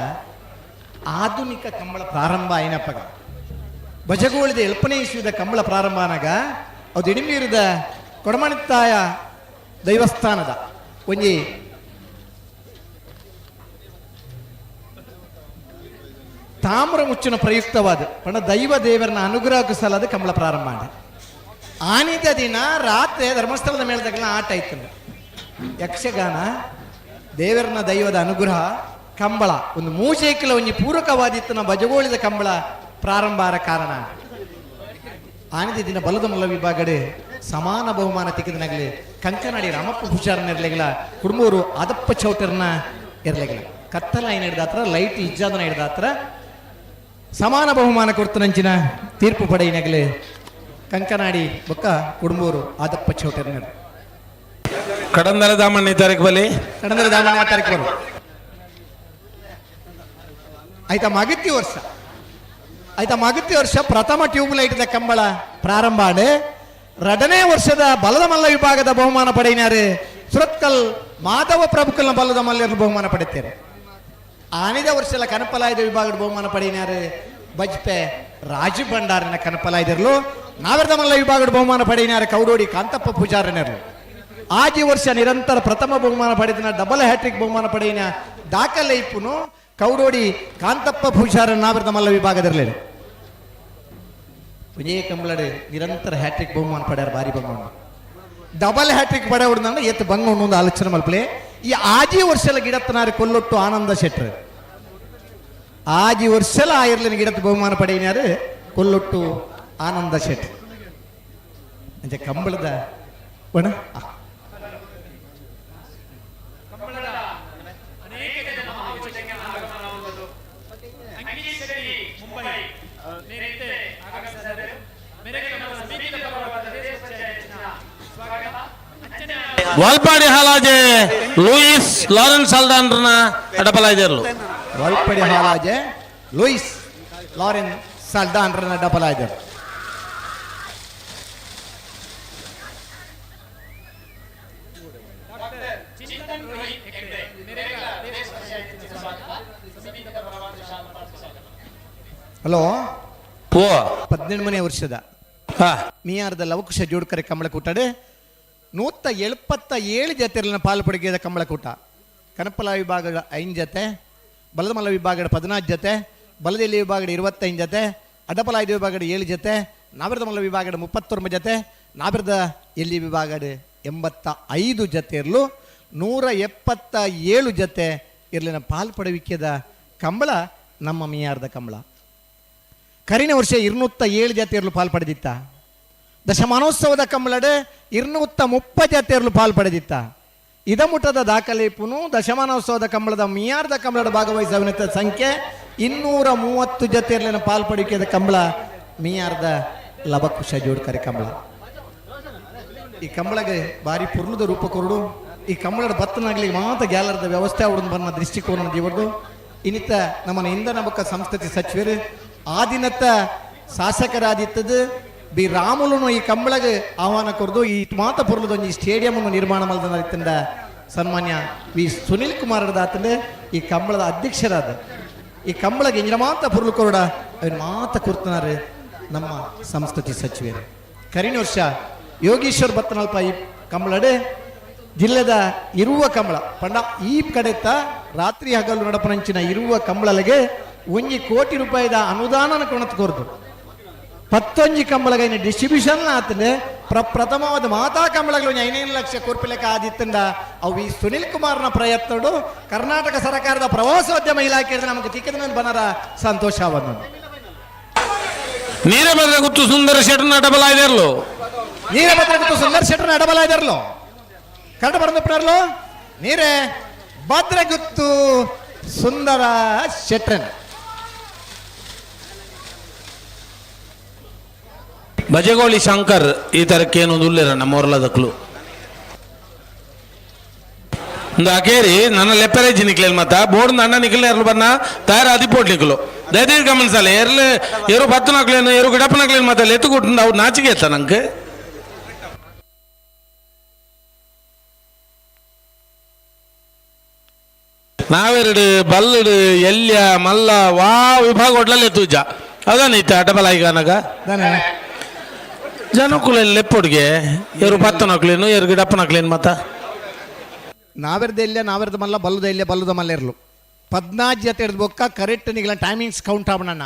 ಆಧುನಿಕ ಕಂಬಳ ಪ್ರಾರಂಭ అయినప్పಗ ಭಜಗೋಳಿದ ಎಲ್ಪನೇ ಇಸ್ವಿದ ಕಂಬಳ ಪ್ರಾರಂಭ ಆನಾಗ ಅದು ಎಡಿಮೀರಿದ ಕೊಡಮಣಿತ್ತಾಯ ದೈವಸ್ಥಾನದ ಒಂಜಿ ತಾಮ್ರ ಮುಚ್ಚಿನ ಪ್ರಯುಕ್ತವಾದ ಪಂಡ ದೈವ ದೇವರನ ಅನುಗ್ರಹಕ್ಕೂ ಸಲಾದ ಕಂಬಳ ಪ್ರಾರಂಭ ಆಂಡ. ಆನಿದ ದಿನ ರಾತ್ರಿ ಧರ್ಮಸ್ಥಳದ ಮೇಳದಾಗಲ ಆಟ ಆಯ್ತು. ಯಕ್ಷಗಾನ ದೇವರನ ದೈವದ ಅನುಗ್ರಹ ಕಂಬಳ ಒಂದು ಮೂಜೇಕಿಲ ಒಂಜಿ ಪೂರಕವಾದಿತ್ತನ ಬಜಗೋಳಿದ ಕಂಬಳ ಪ್ರಾರಂಭ ಕಾರಣ. ಆನಿದ ದಿನ ಬಲದ ಮಲ್ಲ ವಿಭಾಗಡೆ ಸಮಾನ ಬಹುಮಾನ ತಿಕ್ಕಿದನಾಗಲಿ ಕಂಕನಾಡಿ ರಾಮಪ್ಪ ಹುಷಾರನ ಇರ್ಲಿಲ್ಲ, ಕುಡುಮೂರು ಅದಪ್ಪ ಚೌಟರ್ನ ಇರ್ಲಿಲ್ಲ. ಕತ್ತಲ ಏನ್ ಹಿಡ್ದಾತ್ರ ಲೈಟ್ ಇಜ್ಜಾದನ ಹಿಡ್ದಾತ್ರ ಸಮಾನ ಬಹುಮಾನ ಕೊಡ್ತನಂಚಿನ ತೀರ್ಪು ಪಡೆಯಿನಾಗಲಿ ಕಂಕನಾಡಿ ಬೊಕ್ಕ ಕುಡುಂಬೂರು ಆದಪ್ಪ ಚೌಟರ್ನ. ಕಡಂದರ ದಾಮಣ್ಣ ತಾರೀಕು ಬಲಿ. ಕಡಂದರ ದಾಮಣ್ಣ ತಾರೀಕು ಬರು. ಆಯ್ತಾ ಮಗತಿ ವರ್ಷ, ಆಯ್ತಾ ಮಗತಿ ವರ್ಷ ಪ್ರಥಮ ಟ್ಯೂಬ್ ಲೈಟ್ the Kambala ಪ್ರಾರಂಭ ಆಡು. ಎರಡನೇ ವರ್ಷದ ಬಲದ ಮಲ್ಲ ವಿಭಾಗದ ಬಹುಮಾನ ಪಡೆಯಿನಾರು ಸುರತ್ಕಲ್ ಮಾಧವ ಪ್ರಭುಕಲ್ನ ಬಲದ ಮಲ್ಲರು ಬಹುಮಾನ ಪಡೆಯುತ್ತಾರೆ. ಆನಿದ ವರ್ಷದ ಕನಪಲಾಯದ ವಿಭಾಗದ ಬಹುಮಾನ ಪಡೆಯಿನಾರು ಬಜ್ಪೆ ರಾಜು ಭಂಡಾರನ ಕನಪಲಾಯ್ದಿರ್ಲು. ನಾವರದ ಮಲ್ಲ ವಿಭಾಗದ ಬಹುಮಾನ ಪಡೆಯಿನಾರು ಕೌಡೋಡಿ ಕಾಂತಪ್ಪ ಪೂಜಾರನರ್ಲು. ಆಜಿ ವರ್ಷ ನಿರಂತರ ಪ್ರಥಮ ಬಹುಮಾನ ಪಡೆದಿನ ಡಬಲ್ ಹ್ಯಾಟ್ರಿಕ್ ಬಹುಮಾನ ಪಡೆಯಿನ ದಾಖಲೆ ಇಪ್ಪುನು ಕೌಡೋಡಿ ಕಾಂತಪ್ಪ ಪೂಜಾರ ನಾವರದ ಮಲ್ಲ ವಿಭಾಗದಿರಲಿ. ವಿಜಯ ಕಂಬಳಡೆ ನಿರಂತರ ಹ್ಯಾಟ್ರಿಕ್ ಬಹುಮಾನ ಪಡೆಯಾರ ಬಾರಿ ಬಂಗ ಡಬಲ್ ಹ್ಯಾಟ್ರಿಕ್ ಪಡೆಯವಡ್ದಂದ್ರೆ ಎತ್ತು ಬಂಗ ಒಂದು ಆಲೋಚನೆ ಮಲ್ಪಲೆ. ಈ ಆಜಿ ವರ್ಷಲ ಗಿಡತ್ತನಾರಿ ಕೊಲ್ಲೊಟ್ಟು ಆನಂದ ಶೆಟ್ರು. ಆಜಿ ವರ್ಷಲ ಆಯಿರ್ಲಿನ ಗಿಡತ್ತು ಬಹುಮಾನ ಪಡೆಯಿನಾರು ಕೊಲ್ಲೊಟ್ಟು ಆನಂದ ಶೆಟ್ರು. ಅಂಚೆ ಕಂಬಳದ ಒಣ ವಾಲ್ಪಾಡಿ ಹಾಲಾಜೆ ಲೂಯಿಸ್ ಲಾರೆನ್ಸ್ ಅಲ್ದಾನ್ರನ್ನ ಅಡಪಲಾಯ್ದಿರ್ಲು. ವಾಲ್ಪಾಡಿ ಹಾಲಾಜೆ ಲೂಯಿಸ್ ಲಾರೆನ್ ಸಲ್ದಾನ್ರನ್ನ ಡಬಲಾಯ್ದರು. ಹಲೋ, 18 ಮನೆ ವರ್ಷದ ಮಿಯಾರದ ಲವಕುಶ ಜೋಡ್ಕರೆ ಕಂಬಳಕೂಟಡೆ 177 ಜತೆರಲ್ಲಿನ ಪಾಲ್ಪಡಿಗೆದ ಕಂಬಳಕೂಟ. ಕನಪಲ ವಿಭಾಗದ 5 ಜತೆ, ಬಲದಮಲ್ಲ ವಿಭಾಗದ 14 ಜತೆ, ಬಲದೆಲ್ಲಿ ವಿಭಾಗದ 25 ಜತೆ, ಅಡಪಲಾಯ್ದ ವಿಭಾಗದ 7 ಜತೆ, ನಾವಿರದ ವಿಭಾಗದ 39 ಜತೆ, ನಾವಿರದ ಎಲ್ಲಿ ವಿಭಾಗದ 85 ಜತೆ ಇರಲು 177 ಜತೆ ಇರಲಿನ ಪಾಲ್ಪಡುವಿಕೆದ ಕಂಬಳ ನಮ್ಮ ಮಿಯಾರದ ಕಂಬಳ. ಕರಿನ ವರ್ಷ 207 ಜತೆ ಇರಲು ಪಾಲ್ ಪಡೆದಿತ್ತ. ದಶಮಾನೋತ್ಸವದ ಕಂಬಳಡೆ 230 ಜತೆ ಇರಲು ಪಾಲ್ ಪಡೆದಿತ್ತ. ಇದಮುಟದ ದಾಖಲೆ ಪುನು ದಶಮಾನೋತ್ಸವದ ಕಂಬಳದ ಮಿಯಾರ್ದ ಕಂಬಳದ ಭಾಗವಹಿಸುವ ಸಂಖ್ಯೆ 230 ಜತೆ ಇರಲಿನ ಪಾಲ್ಪಡಿಕೆದ ಕಂಬಳ ಮಿಯಾರ್ದ ಲವಕುಶ ಜೋಡ್ಕರೆ ಕಂಬಳ. ಈ ಕಂಬಳಗೆ ಭಾರಿ ಪುರ್ಲದ ರೂಪ ಕೊರಡು. ಈ ಕಂಬಳದ ಬತ್ತನಾಗ್ಲಿ ಮಾತ ಗ್ಯಾಲರ್ದ ವ್ಯವಸ್ಥೆ ಅವರನ್ನು ಬನ್ನ ದೃಷ್ಟಿಕೋನ ಇವರದು. ಇನ್ನಿತ ನಮ್ಮನ್ನ ಇಂಧನ ಬೊಕ್ಕ ಸಂಸ್ಕೃತಿ ಸಚಿವರು ಆದಿನತ್ತ ಶಾಸಕರಾದಿತ್ತದು ಬಿ ರಾಮುಲುನು ಈ ಕಂಬಳಗೆ ಆಹ್ವಾನ ಕೊರದು ಈ ಮಾತ ಪೊರ್ಲದೊಂಜಿ ಸ್ಟೇಡಿಯಂ ಅನ್ನು ನಿರ್ಮಾಣ ಮಲ್ದನ ಸನ್ಮಾನ್ಯ ವಿ ಸುನಿಲ್ ಕುಮಾರ್ ದಾತಂದೆ ಈ ಕಂಬಳದ ಅಧ್ಯಕ್ಷರಾದ ಈ ಕಂಬಳಗೆ ಇಂಜಿನ ಮಾತ ಪೊರ್ಲು ಕೊರಡ ಅವನ ಮಾತ ಕೊರ್ತನಾರೆ ನಮ್ಮ ಸಂಸ್ಕೃತಿ ಸಚಿವರು. ಕರಿನ ವರ್ಷ ಯೋಗೀಶ್ವರ್ ಬತ್ತನಲ್ಪ ಈ ಕಂಬಳಡೆ ಜಿಲ್ಲೆದ ಇರುವ ಕಂಬಳ ಪಂಡ ಈ ಕಡೆತ ರಾತ್ರಿ ಹಗಲು ನಡಪನಂಚಿನ ಇರುವ ಕಂಬಳಲಿಗೆ 1 ಕೋಟಿ ರೂಪಾಯಿದ ಅನುದಾನನ ಕೊಣತ್ ಕೊರ್ದು 11 ಕಂಬಳಗೈನ ಡಿಸ್ಟ್ರಿಬ್ಯೂಷನ್ ಆತನೆ ಪ್ರಥಮವಾದ ಮಾತಾ ಕಂಬಳಗಳು 5 ಲಕ್ಷ ಕೊರ್ಪಿಲೆಕ್ಕ ಆದಿತ್ತಂದ ಅವು ಈ ಸುನಿಲ್ ಕುಮಾರ್ನ ಪ್ರಯತ್ನಡು ಕರ್ನಾಟಕ ಸರ್ಕಾರದ ಪ್ರವಾಸೋದ್ಯಮ ಇಲಾಖೆ ನಮಗೆ ತಿಕ್ಕದ ಬನರ ಸಂತೋಷವನ್ನು. ನೀರಭದ್ರ ಗುತ್ತು ಸುಂದರ ಶೆಟ್ಟರ್ನ ಅಡಬಲಾಯ್ದಿರ್ಲು. ನೀರಭದ್ರ ಗುತ್ತು ಸುಂದರ ಶೆಟ್ಟರ್ನ ಅಡಬಲಾಯ್ದಿರ್ಲು. ಕನ್ನಡ ಬರಂದಪ್ಪನರ್ಲು ನೀರೇ ಭದ್ರಗುತ್ತು ಸುಂದರ ಶೆಟ್ರನ್. ಬಜಗೋಳಿ ಶಂಕರ್ ಈ ತರಕ್ಕೇನು ಉಲ್ಲೇರ ನಮ್ಮ ಊರ್ಲದಕ್ಲು ಒಂದು ಅಕೇರಿ ನನ್ನ ಲೆಪ್ಪರೇಜಿ ನಿಕ್ಲೇಲ್ ಮತ್ತ ಬೋರ್ಡ್ ಅಣ್ಣ ನಿಕ್ಲೆ ಎರ್ಲು ಬನ್ನ ತಯಾರ ಅದಿಪೋಟ್ ನಿಕ್ಲು ದಯದೀರ್ ಗಮನಿಸಲ್ಲ ಎರ್ಲು ಎರು ಬತ್ತು ನಕ್ಲೇನು ಎರು ಗಿಡಪ್ಪ ನಕ್ಲೇನು ಮತ್ತೆ ಲೆತ್ತು ಕೊಟ್ಟು ಅವ್ರು ನಾಚಿಕೆ ಎತ್ತ ನಂಗೆ. ನಾವೆರಡು ಬಲ್ಲಡು ಎಲ್ಯ ಮಲ್ಲ ವಾ ವಿಭಾಗ ಒಡ್ಲಲ್ಲಿ ತೂಜ ಅದಾನ ಇತ್ತ ಅಡ್ಡಬಲ ಈಗ ನಗ ಜನಕುಲ ಲೆಪ್ಪೊಡ್ಗೆ ಎರು ಬತ್ತ ನಕ್ಲೇನು ಎರು ಗಿಡಪ್ಪ ನಕ್ಲೇನು ಮತ್ತ ನಾವೆರ್ದ ಇಲ್ಲ ನಾವೆರ್ದ ಮಲ್ಲ ಬಲ್ಲದ ಇಲ್ಲ ಬಲ್ಲದ ಮಲ್ಲ ಇರಲು 14 ಜೊತೆ ಹಿಡ್ದು ಬೊಕ್ಕ ಕರೆಕ್ಟ್ ನಿಗ್ಲ ಟೈಮಿಂಗ್ಸ್ ಕೌಂಟ್ ಆವಣಣ್ಣ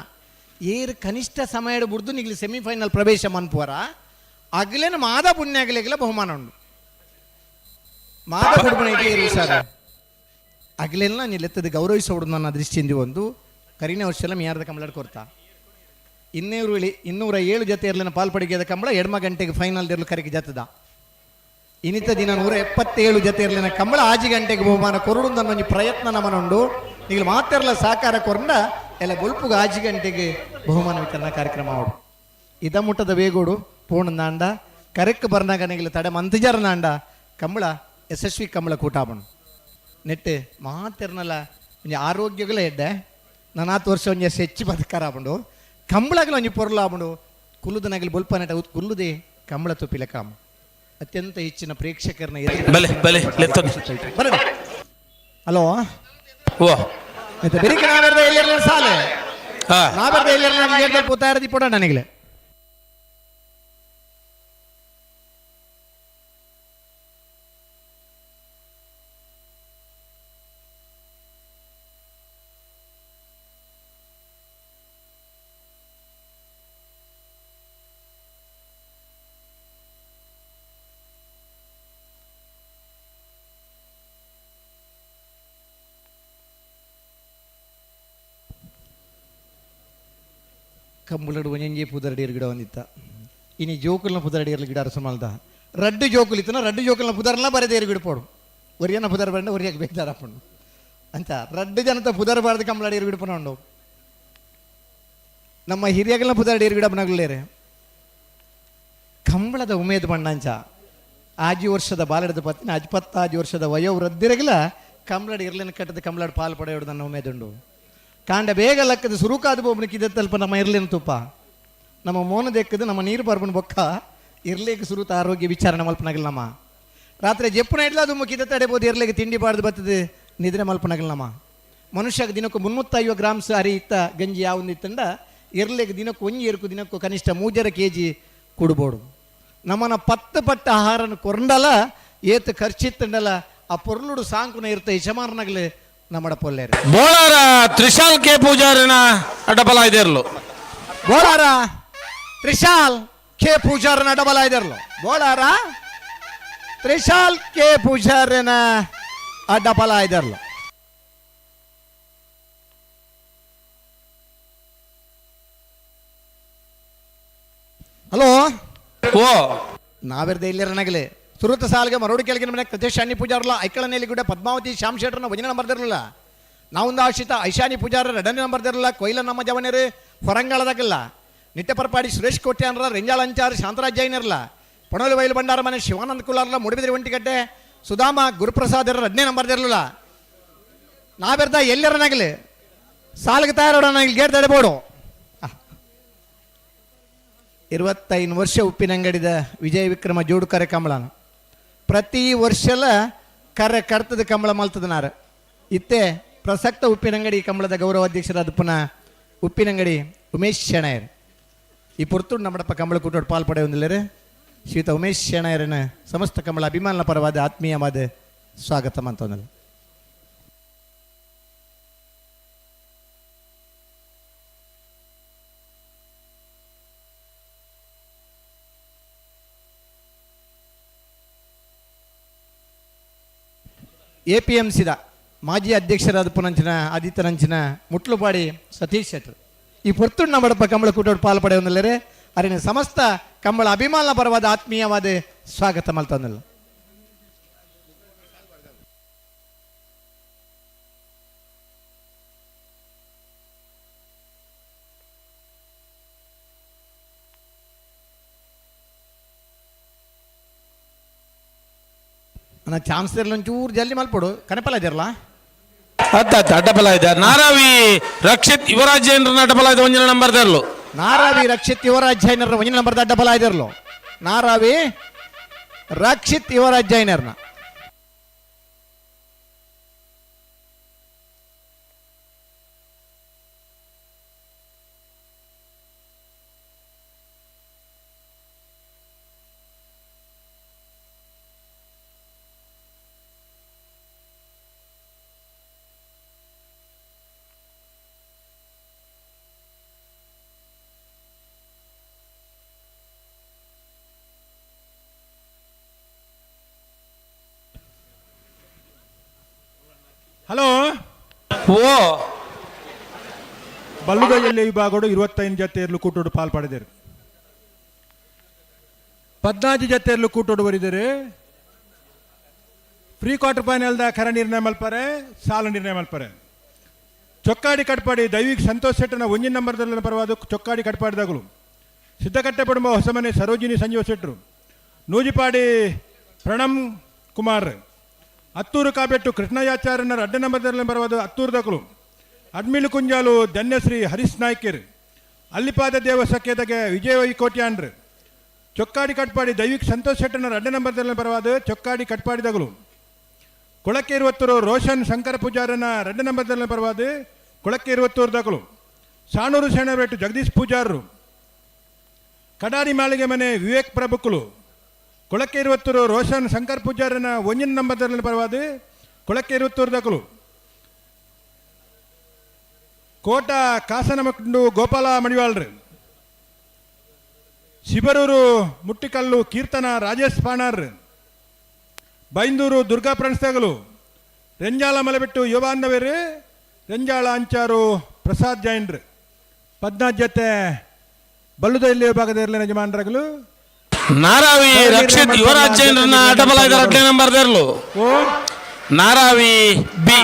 ಏರು ಕನಿಷ್ಠ ಸಮಯ ಬಿಡ್ದು ನಿಗ್ಲಿ ಸೆಮಿಫೈನಲ್ ಪ್ರವೇಶ ಮನ್ಪುವರ ಅಗ್ಲೇನು ಮಾದ ಪುಣ್ಯ ಆಗಲಿಲ್ಲ ಬಹುಮಾನ ಉಂಡು ಮಾದ ಹುಡುಗನ ಏರು ಸರ್ ಅಗ್ಲೆಲ್ಲ ನೀಲೆತ್ತದ ಗೌರವಿಸೋಡು ನನ್ನ ದೃಷ್ಟಿಯಿಂದ ಒಂದು ಕರಿನ ವರ್ಷ ಮಿಯಾರದ ಕಂಬಳಡ್ ಕೊರ್ತಾ 207 ಜೊತೆ ಇರಲಿನ ಪಾಲ್ಪಡಿಗೆದ ಕಂಬಳ ಎಡ್ಮ ಗಂಟೆಗೆ ಫೈನಲ್ ಇರಲು ಕರೆಗೆ ಜತದ ಇನ್ನಿತ ದಿನ 177 ಜೊತೆ ಇರಲಿನ ಕಂಬಳ ಆಜಿ ಗಂಟೆಗೆ ಬಹುಮಾನ ಕೊರಡು ಒಂಜಿ ಪ್ರಯತ್ನ ನಮನುಂಡು ನೀವು ಮಾತೆರ್ಲ ಸಹಕಾರ ಕೊರಂಡ ಎಲ್ಲ ಬೊಲ್ಪುಗ ಆಜಿ ಗಂಟೆಗೆ ಬಹುಮಾನ ವಿತರಣಾ ಕಾರ್ಯಕ್ರಮ ಅವಡು ಇದ ಮುಟ್ಟದ ವೇಗೋಡು ಪೂರ್ಣ ನಾಂಡ ಕರೆಕ್ ಬರ್ನಾಗ ನಿಗಲ ತಡೆ ಮಂತಜಾರ ನಾಂಡ ಕಂಬಳ ಯಶಸ್ವಿ ಕಂಬಳ ಕೂಟಾಬಣು ನೆಟ್ಟು ಮಾತೆರ್ನಲ ಒಂಜಿ ಆರೋಗ್ಯಗಳ ಎಡ್ಡೆ ನಾನಾತ್ ವರ್ಷ ಒಂಜಿ ಹೆಚ್ಚು ಬದುಕರಾಪುಂಡು ಕಂಬಳಗಲ ಒಂಜಿ ಪೊರ್ಲಾಪುಂಡು ಕುಲ್ಲುದ ನಗಲಿ ಬೊಲ್ಪನಟ ಕುಲ್ಲುದೆ ಕಂಬಳ ತುಪ್ಪಿಲ ಕಾಮ ಅತ್ಯಂತ ಹೆಚ್ಚಿನ ಪ್ರೇಕ್ಷಕರನ್ನ. ಬಲೆ ಬಲೆ ಲೆತ್ತೊಂದು. ಬರಡಿ. ಹಲೋ. ಓ. ಮತ್ತೆ ಬೆರಿಕೆ ನಾವೆರ್ದ ಎಲ್ಲಿರಲ್ಲ ಸಾಲೆ ನಾವೆರ್ದ ಎಲ್ಲಿರಲ್ಲ ಪೂತಾರದಿ ಪೊಡ ನನಗೆ. ಕಂಬಳಡು ಒಂಜಿ ಪುದರಡಿಯರ್ ಗಿಡ ಒಂದಿತ್ತ. ಇನಿ ಜೋಕುಲ್ನ ಪುದರಡಿಯರ್ಲ ಗಿಡ ಅರಸು ಮಲ್ದ. ರಡ್ಡು ಜೋಕುಲು ಇತ್ತನ, ರಡ್ಡು ಜೋಕುಲ್ನ ಪುದರ್ಲ ಬರೆದೇರು ಗಿಡ ಪೋಡು. ಒರಿಯನ ಪುದರ್ ಬರಂಡ ಒರಿಯಾಗ ಬೇಜಾರಪ್ಪಂಡು ಅಂತ ರಡ್ಡು ಜನತ ಪುದರ್ ಬಾರದು ಕಂಬಳಡಿಯರ್ ಗಿಡ ಪನ. ನಮ್ಮ ಹಿರಿಯಗಲ್ನ ಪುದರಡಿಯರ್ ಗಿಡ ಬನಗಲೇರೆ. ಕಂಬಳದ ಉಮೇದ್ ಬಣ್ಣಂಚ ಆಜಿ ವರ್ಷದ ಬಾಲಡದ ಪತ್ತಿನ ಅಜ್ಪತ್ತಾಜಿ ವರ್ಷದ ವಯೋವೃದ್ಧಿರಗಿಲ ಕಂಬಳಡಿ ಇರ್ಲಿನ ಕಟ್ಟದ ಕಂಬಳಡ್ ಪಾಲು ಪಡೆಯೋಡು ನನ್ನ ಉಮೇದುಂಡು. ಕಾಂಡ ಬೇಗ ಲಕ್ಕದ ಸುರುಕಾದ ಬೋಬನಿಗೆ ಇದೆ ತಲ್ಪ ನಮ್ಮ ಇರ್ಲಿನ ತುಪ್ಪ ನಮ್ಮ ಮೋನ ದೆಕ್ಕದು ನಮ್ಮ ನೀರು ಬರ್ಬನ ಬೊಕ್ಕ ಇರ್ಲಿಕ್ಕೆ ಸುರುತ ಆರೋಗ್ಯ ವಿಚಾರಣೆ ಮಲ್ಪನಗಲ್. ನಮ್ಮ ರಾತ್ರಿ ಜೆಪ್ಪುನ ಇಡ್ಲ ಅದು ಮುಖಿದ ತಡೆಬೋದು ಇರ್ಲಿಕ್ಕೆ ತಿಂಡಿ ಬಾರ್ದು ಬರ್ತದೆ ನಿದ್ರೆ ಮಲ್ಪನಗಲ್. ನಮ್ಮ ಮನುಷ್ಯಗೆ ದಿನಕ್ಕೂ 350 ಗ್ರಾಮ್ಸ್ ಅರಿ ಇತ್ತ ಗಂಜಿ ಯಾವೊಂದಿತ್ತಂಡ ಇರ್ಲಿಕ್ಕೆ ದಿನಕ್ಕೂ ಒಂಜಿ ಇರ್ಕು ದಿನಕ್ಕೂ ಕನಿಷ್ಠ 3.5 ಕೆಜಿ ಕುಡ್ಬೋಡು. ನಮ್ಮನ 10 ಪಟ್ಟ ಆಹಾರನ ಕೊರಂಡಲ ಏತು ಖರ್ಚಿತ್ತಂಡಲ ಆ ಪೊರ್ಲುಡು ಸಾಂಕುನ ಇರ್ತ ಯಜಮಾನನಗಲು ನಮ್ಮಡ ಪೊಲ್ಲೇರು. ಬೋಳಾರ ತ್ರಿಶಾಲ್ ಕೆ ಪೂಜಾರಿನ ಅಡ್ಡಬಲ ಇದಿರ್ಲು. ಬೋಳಾರ ತ್ರಿಶಾಲ್ ಕೆ ಪೂಜಾರನ ಅಡ್ಡಬಲ ಇದಿರ್ಲು. ಬೋಳಾರ ತ್ರಿಶಾಲ್ ಕೆ ಪೂಜಾರನ ಅಡ್ಡಬಲ ಇದಿರ್ಲು. ಹಲೋ. ಓ. ನಾವೆರ್ದ ಇಲ್ಲಿರನಗಲೆ ಸುರುತ ಸಾಲಿಗೆ ಮರೋಡಿ ಕೆಳಗಿನ ಮನೆ ಕೃತೇಶ್ ಅಣ್ಣಿ ಪೂಜಾರಲ್ಲ ಐಕಳನೇಲಿ ಗುಡ್ಡ ಪದ್ಮಾವತಿ ಶ್ಯಾಮ್ ಶೆಟ್ಟರ್ನ ಭಜನೆ ನಂಬರ್ದಿರಲಿಲ್ಲ. ನಾವೊಂದು ಆಶ್ರಿತ ಐಶಾನಿ ಪೂಜಾರ ಎರಡನೇ ನಂಬರ್ದಿರಲ್ಲ. ಕೊಯ್ಲ ನಮ್ಮ ಜವನರು ಹೊರಂಗಳದಾಗಲ್ಲ. ನಿಟ್ಟೆಪರಪಾಡಿ ಸುರೇಶ್ ಕೋಟ್ಯಾನ್ರ ರೆಂಜಾಳ ಅಂಚಾರ್ ಶಾಂತರಾಜ್ ಜೈನರ್ಲ ಪಣೋಲಿ ಬೈಲು ಭಂಡಾರ ಮನೆ ಶಿವಾನಂದ ಕುಲಾರ್ಲ ಮೂಡಬಿದ್ರಿ ಒಂಟಿಗಡ್ಡೆ ಸುಧಾಮ ಗುರುಪ್ರಸಾದರ ಎರಡನೇ ನಂಬರ್ದಿರಲಿಲ್ಲ. ನಾವೆರ್ದ ಎಲ್ಲರನಾಗಲಿ ಸಾಲಿಗೆ ತಯಾರೋಣ ಗೇಟ್ ತಡೆಬೋಡು. 25 ವರ್ಷ ಉಪ್ಪಿನಂಗಡಿದ ವಿಜಯ ವಿಕ್ರಮ ಜೋಡುಕರೆ ಕಂಬಳನ ಪ್ರತಿ ವರ್ಷಲ ಕರೆ ಕರ್ತದ ಕಂಬಳ ಮಲ್ತದನಾರ. ಇತ್ತೆ ಪ್ರಸಕ್ತ ಉಪ್ಪಿನಂಗಡಿ ಕಂಬಳದ ಗೌರವ ಅಧ್ಯಕ್ಷರಾದ ಪುನಃ ಉಪ್ಪಿನಂಗಡಿ ಉಮೇಶ್ ಶೆಣೈರ್ ಈ ಪೊರ್ತುಡು ನಮ್ಮಡಪ್ಪ ಕಂಬಳ ಕೂಟೋಡು ಪಾಲ್ ಪಡೆಯೊಂದಿಲ್ಲರು. ಶ್ರೀತ ಉಮೇಶ್ ಶೆಣೈರನ ಸಮಸ್ತ ಕಂಬಳ ಅಭಿಮಾನ ಪರವಾದ ಆತ್ಮೀಯವಾದ ಸ್ವಾಗತ ಮಂತೊಂದಲ್ಲ. ಎಪಿಎಂಸಿದ ಮಾಜಿ ಅಧ್ಯಕ್ಷರಾದ ಪುನಂಚಿನ ಆದಿತ್ಯನಂಚಿನ ಮುಟ್ಲುಪಾಡಿ ಸತೀಶ್ ಶೆಟ್ಟರ್ ಈ ಪೊರ್ತುಡು ನಮ್ಮಡಪ್ಪ ಕಂಬಳ ಕೂಟೋಡು ಪಾಲು ಪಡೆಯೊಂದಿಲ್ಲರೆ. ಅರಿನ ಸಮಸ್ತ ಕಂಬಳ ಅಭಿಮಾನ ಪರವಾದ ಆತ್ಮೀಯವಾದ ಸ್ವಾಗತ ಮಲ್ತಂದಿಲ್ಲ. ನನ್ನ ಚಾನ್ಸ್ ಇರಲ್ಲ ಒಂಚೂರು ಜಲ್ದಿ ಮಲ್ಪಡು ಕನಪಲ್ಲ ಇದಿರಲ್ಲ. ಅತ್ತ ಅತ್ತ ಅಡ್ಡಬಲ ಇದೆ ನಾರಾವಿ ರಕ್ಷಿತ್ ಯುವರಾಜ್ ಜೈನರನ್ನ ಅಡ್ಡಬಲ ಇದೆ ಒಂದಿನ ನಂಬರ್ ಇರಲು. ನಾರಾವಿ ರಕ್ಷಿತ್ ಯುವರಾಜ್ ಜೈನರ ಒಂದಿನ ನಂಬರ್ ಅಡ್ಡಬಲ ಇದಿರಲು. ನಾರಾವಿ ರಕ್ಷಿತ್ ಯುವರಾಜ್ ಜೈನರ್ನ ಹಲೋ. ಓ. ಬಲ್ಲುದ ಜಿಲ್ಲೆ ವಿಭಾಗಡು 25 ಜತೆಯರ್ಲು ಕೂಟೋಡು ಪಾಲ್ ಪಡೆದರು. 14 ಜತೆಯರ್ಲು ಕೂಟೋಡು ಬರಿದರು. ಪ್ರೀ ಕ್ವಾರ್ಟರ್ ಫೈನಲ್ದ ಕರ ನಿರ್ಣಯ ಮಲ್ಪರೆ ಸಾಲ ನಿರ್ಣಯ ಮಲ್ಪರೆ. ಚೊಕ್ಕಾಡಿ ಕಟ್ಪಾಡಿ ದೈವಿಕ್ ಸಂತೋಷ್ ಶೆಟ್ಟನ ಒಂಜಿನ ನಂಬರ್ದಲ್ಲಿ ಪರವಾದ ಚೊಕ್ಕಾಡಿ ಕಟ್ಪಾಡಿದಾಗಲು ಸಿದ್ದಕಟ್ಟೆ ಪಡುಂಬ ಹೊಸಮನೆ ಸರೋಜಿನಿ ಸಂಜೀವ ಶೆಟ್ಟರು ನೂಜಿಪಾಡಿ ಪ್ರಣಮ್ ಕುಮಾರ್ ಅತ್ತೂರು ಕಾಬೆಟ್ಟು ಕೃಷ್ಣಯಾಚಾರ್ಯನ ಅಡ್ಡ ನಂಬರ್ದಲ್ಲಿ ಬರವಾದ ಅತ್ತೂರು ದಕಲು ಅಡ್ಮಿಲು ಕುಂಜಾಲು ಧನ್ಯಶ್ರೀ ಹರೀಶ್ ನಾಯ್ಕರ್, ಅಲ್ಲಿಪಾದ ದೇವ ಸಖೇದಗೆ ವಿಜಯ ಕೋಟ್ಯಾಂಡ್ರ್, ಚೊಕ್ಕಾಡಿ ಕಟ್ಪಾಡಿ ದೈವಿಕ್ ಸಂತೋಷ್ ಶೆಟ್ಟನ 2 ನಂಬರ್ದಲ್ಲಿ ಬರವಾದ ಚೊಕ್ಕಾಡಿ ಕಟ್ಪಾಡಿದಗಳು, ಕೊಳಕ್ಕೆ ಇರುವತ್ತೂರು ರೋಷನ್ ಶಂಕರ ಪೂಜಾರನ 2 ನಂಬರ್ದಲ್ಲಿ ಬರವಾದ ಕೊಳಕ್ಕೆ ಇರುವತ್ತೂರು ದಗಳು, ಸಾಣೂರು ಶೆಣಬೆಟ್ಟು ಜಗದೀಶ್ ಪೂಜಾರರು, ಕಡಾರಿ ಮಾಳಿಗೆ ಮನೆ ವಿವೇಕ್ ಪ್ರಭುಕುಲು, ಕೊಳಕ್ಕೆ ಇರುವತ್ತೂರು ರೋಷನ್ ಶಂಕರ್ ಪೂಜಾರನ 1 ನಂಬರ್ದಲ್ಲಿ ಬರವಾದ ಕೊಳಕ್ಕೆ ಇರುವತ್ತೂರು ದಗಳು, ಕೋಟ ಕಾಸನಮಂಡು ಗೋಪಾಲ ಮಡಿವಾಳ್ರು, ಶಿಬರೂರು ಮುಟ್ಟಿಕಲ್ಲು ಕೀರ್ತನ ರಾಜೇಶ್ ಪಾಣಾರ್, ಬೈಂದೂರು ದುರ್ಗಾ ಪ್ರಣಸ್ತಗಳು, ರೆಂಜಾಳ ಮಲೆಬಿಟ್ಟು ಯುವಾಂಧವೇರು, ರೆಂಜಾಳ ಅಂಚಾರು ಪ್ರಸಾದ್ ಜೈನ್ರು. ಪದ್ನಾಜತೆ ಬಲ್ಲುದ ಇಲ್ಲಿ ವಿಭಾಗದ ಇರಲಿ ಯಜಮಾನರಾಗಲು. ನಾರಾವಿ ರಕ್ಷಿತ್ ಯುವರಾಜ್ ಜೈನ್ರನ್ನ ಡಬಲ್ ಐದರ 2 ನಂಬರ್ ದೇರ್ಲು. ನಾರಾವಿ ಬಿ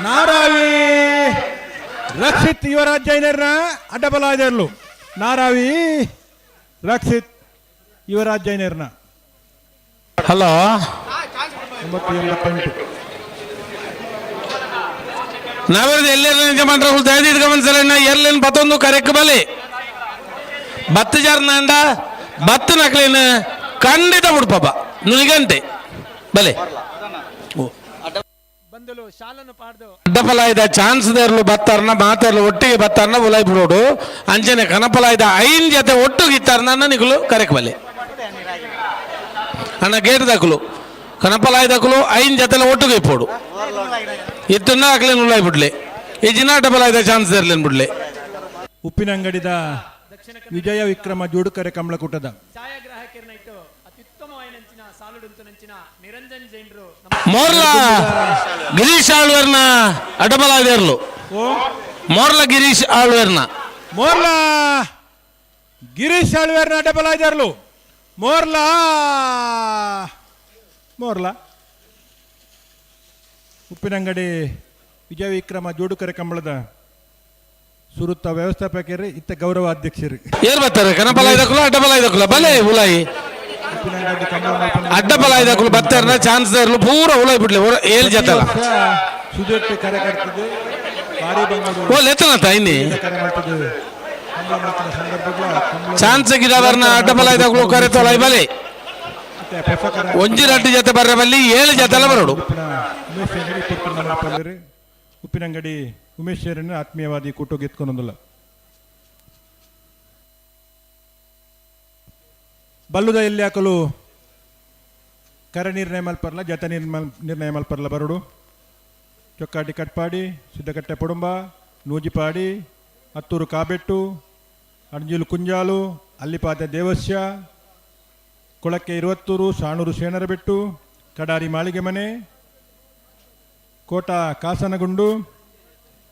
ನಾರಾವಿ ರಕ್ಷಿತ್ ಯುವರಾಜ್ ಜೈನರ್ನ ಅಡ್ಡಬಲ ಇರ್ಲು. ನಾರಾವಿ ರಕ್ಷಿತ್ ಯುವರಾಜ್ ಜೈನರ್ನ. ಹಲೋ 988. ನಾವೆಲ್ಲ ಎಲ್ಲೆಲ್ಲ ಯಜಮಾನ್ರ ದಯದಿದ್ದು ಗಮನಿಸಲ್ಲ. ಎಲ್ಲೇನು ಬತ್ತೊಂದು ಕರೆಕ್ ಬಲೆ ಬತ್ತು ಜಾರ್ನಾಂಡ ಬತ್ತು ನಕ್ಲೇನು ಖಂಡಿತ ಬಿಡು ಪಾಪ ನುನಿಗಂಟೆ ಬಲೆ ಅಡ್ಡಪಲಾಯ್ದ ಚಾನ್ಸ್ ದೇರ್ಲು ಬತ್ತಾರನ ಮಾತಾರ್ಲು ಒಟ್ಟಿಗೆ ಬತ್ತಾರನ ಉಲಾಯ್ ಬಿಡೋಡು ಅಂಚನೆ ಕನಪಲಾಯ್ದ ಐನ್ ಜೊತೆ ಒಟ್ಟಿಗೆ ಇತ್ತಾರನ ನಿಕಲು ಕರೆಕ್ ಬಲೆ ಅಣ್ಣ ಗೇಟ್ ದಾಕಲು ಕನಪಲಾಯ್ದಕಲು ಐನ್ ಜೊತೆಲ ಒಟ್ಟಿಗೆ ಇಪ್ಪೋಡು ಇತ್ತನ್ನ ಹಾಕ್ಲೇನು ಉಲಾಯ್ ಬಿಡ್ಲೆ ಈ ಜಿನ ಅಡ್ಡಪಲಾಯ್ದ ಚಾನ್ಸ್ ದೇರ್ಲೇನು ಬಿಡ್ಲೆ. ಉಪ್ಪಿನಂಗಡಿದ ವಿಜಯ ವಿಕ್ರಮ ಜೋಡುಕರೆ ಕಮಲಕೂಟದ ಮೋರ್ಲಾ ಗಿರೀಶ್ ಆಳ್ವೇರ್ನ ಅಡ್ಡಬಲಾದೇರ್ಲು. ಮೋರ್ಲಾ ಗಿರೀಶ್ ಆಳ್ವೇರ್ನ ಮೋರ್ಲಾ ಗಿರೀಶ್ ಆಳ್ವೇರ್ನ ಅಡ್ಡಬಲಾದೇರ್ಲು. ಮೋರ್ಲಾ ಮೋರ್ಲಾ ಉಪ್ಪಿನಂಗಡಿ ವಿಜಯ ವಿಕ್ರಮ ಜೋಡುಕರೆ ಕಂಬಳದ ಸುರುತ್ತ ವ್ಯವಸ್ಥಾಪಕರು ಇತ್ತ ಗೌರವ ಅಧ್ಯಕ್ಷರು. ಏರ್ ಬರ್ತಾರೆ ಕನಪಲಾಯ್ದಕುಲ ಅಡ್ಡಬಲಾಯ್ದಕುಲ ಬಲೆ ಉಲಾಯಿ ಅಡ್ಡಬಲಾಯ್ದಕುಲು ಬತ್ತಾರನ ಚಾನ್ಸ್ ಇರಲು ಪೂರ ಉಲಾಯ್ ಬಿಡ್ಲಿ ಏಳು ಜೊತೆಲ್ಲ ಸುದೆಟ್ಟು ಕರೆ ಕಟ್ತದೆ ಭಾರಿ ಬಂಗಡು ಓ ಲೆತ್ತನಂತ ಇನ್ನಿ ಕರೆ ಮಾಡ್ತದೆ ಕಂಬಳ ಮಾಡ್ತಿದ್ದ ಸಂದರ್ಭಗಳ ಚಾನ್ಸ್ ಗಿಡವರ್ನ ಅಡ್ಡಬಲಾಯ್ದಕುಲು ಕರೆ ತೊಲಾಯ್ ಬಲೆ ಒಂಜಿ ರಡ್ಡು ಜೊತೆ ಬರ್ರೆ ಬಲ್ಲಿ ಏಳು ಜೊತೆಲ್ಲ ಬರೋಡು. ಉಮೇಶ್ ಅಂಗಡಿ ಪುತ್ತೂರು ಉಪ್ಪಿನಂಗಡಿ ಉಮೇಶ್ ಶೇರನ್ನು ಆತ್ಮೀಯವಾದಿ ಕೂಟೋಗಿ ಎತ್ಕೊಂಡೊಂದಿಲ್ಲ. ಬಲ್ಲುದ ಎಲ್ಲಿ ಹಾಕಲು ಕರ ನಿರ್ಣಯ ಮಲ್ಪರ್ಲ ಜತ ನಿರ್ಣಯ ಮಲ್ಪರ್ಲ ಬರಡು. ಚೊಕ್ಕಾಟಿ ಕಟ್ಪಾಡಿ ಸಿದ್ದಕಟ್ಟೆ ಪೊಡುಂಬ ನೂಜಿಪಾಡಿ ಹತ್ತೂರು ಕಾಬೆಟ್ಟು ಅಣಜಿಲು ಕುಂಜಾಲು ಅಲ್ಲಿಪಾತೆ ದೇವಸ್ಯ ಕೊಳಕ್ಕೆ ಇರುವತ್ತೂರು ಸಾಣೂರು ಶೇಣರಬೆಟ್ಟು ಕಡಾರಿ ಮಾಳಿಗೆ ಮನೆ ಕೋಟ ಕಾಸನಗುಂಡು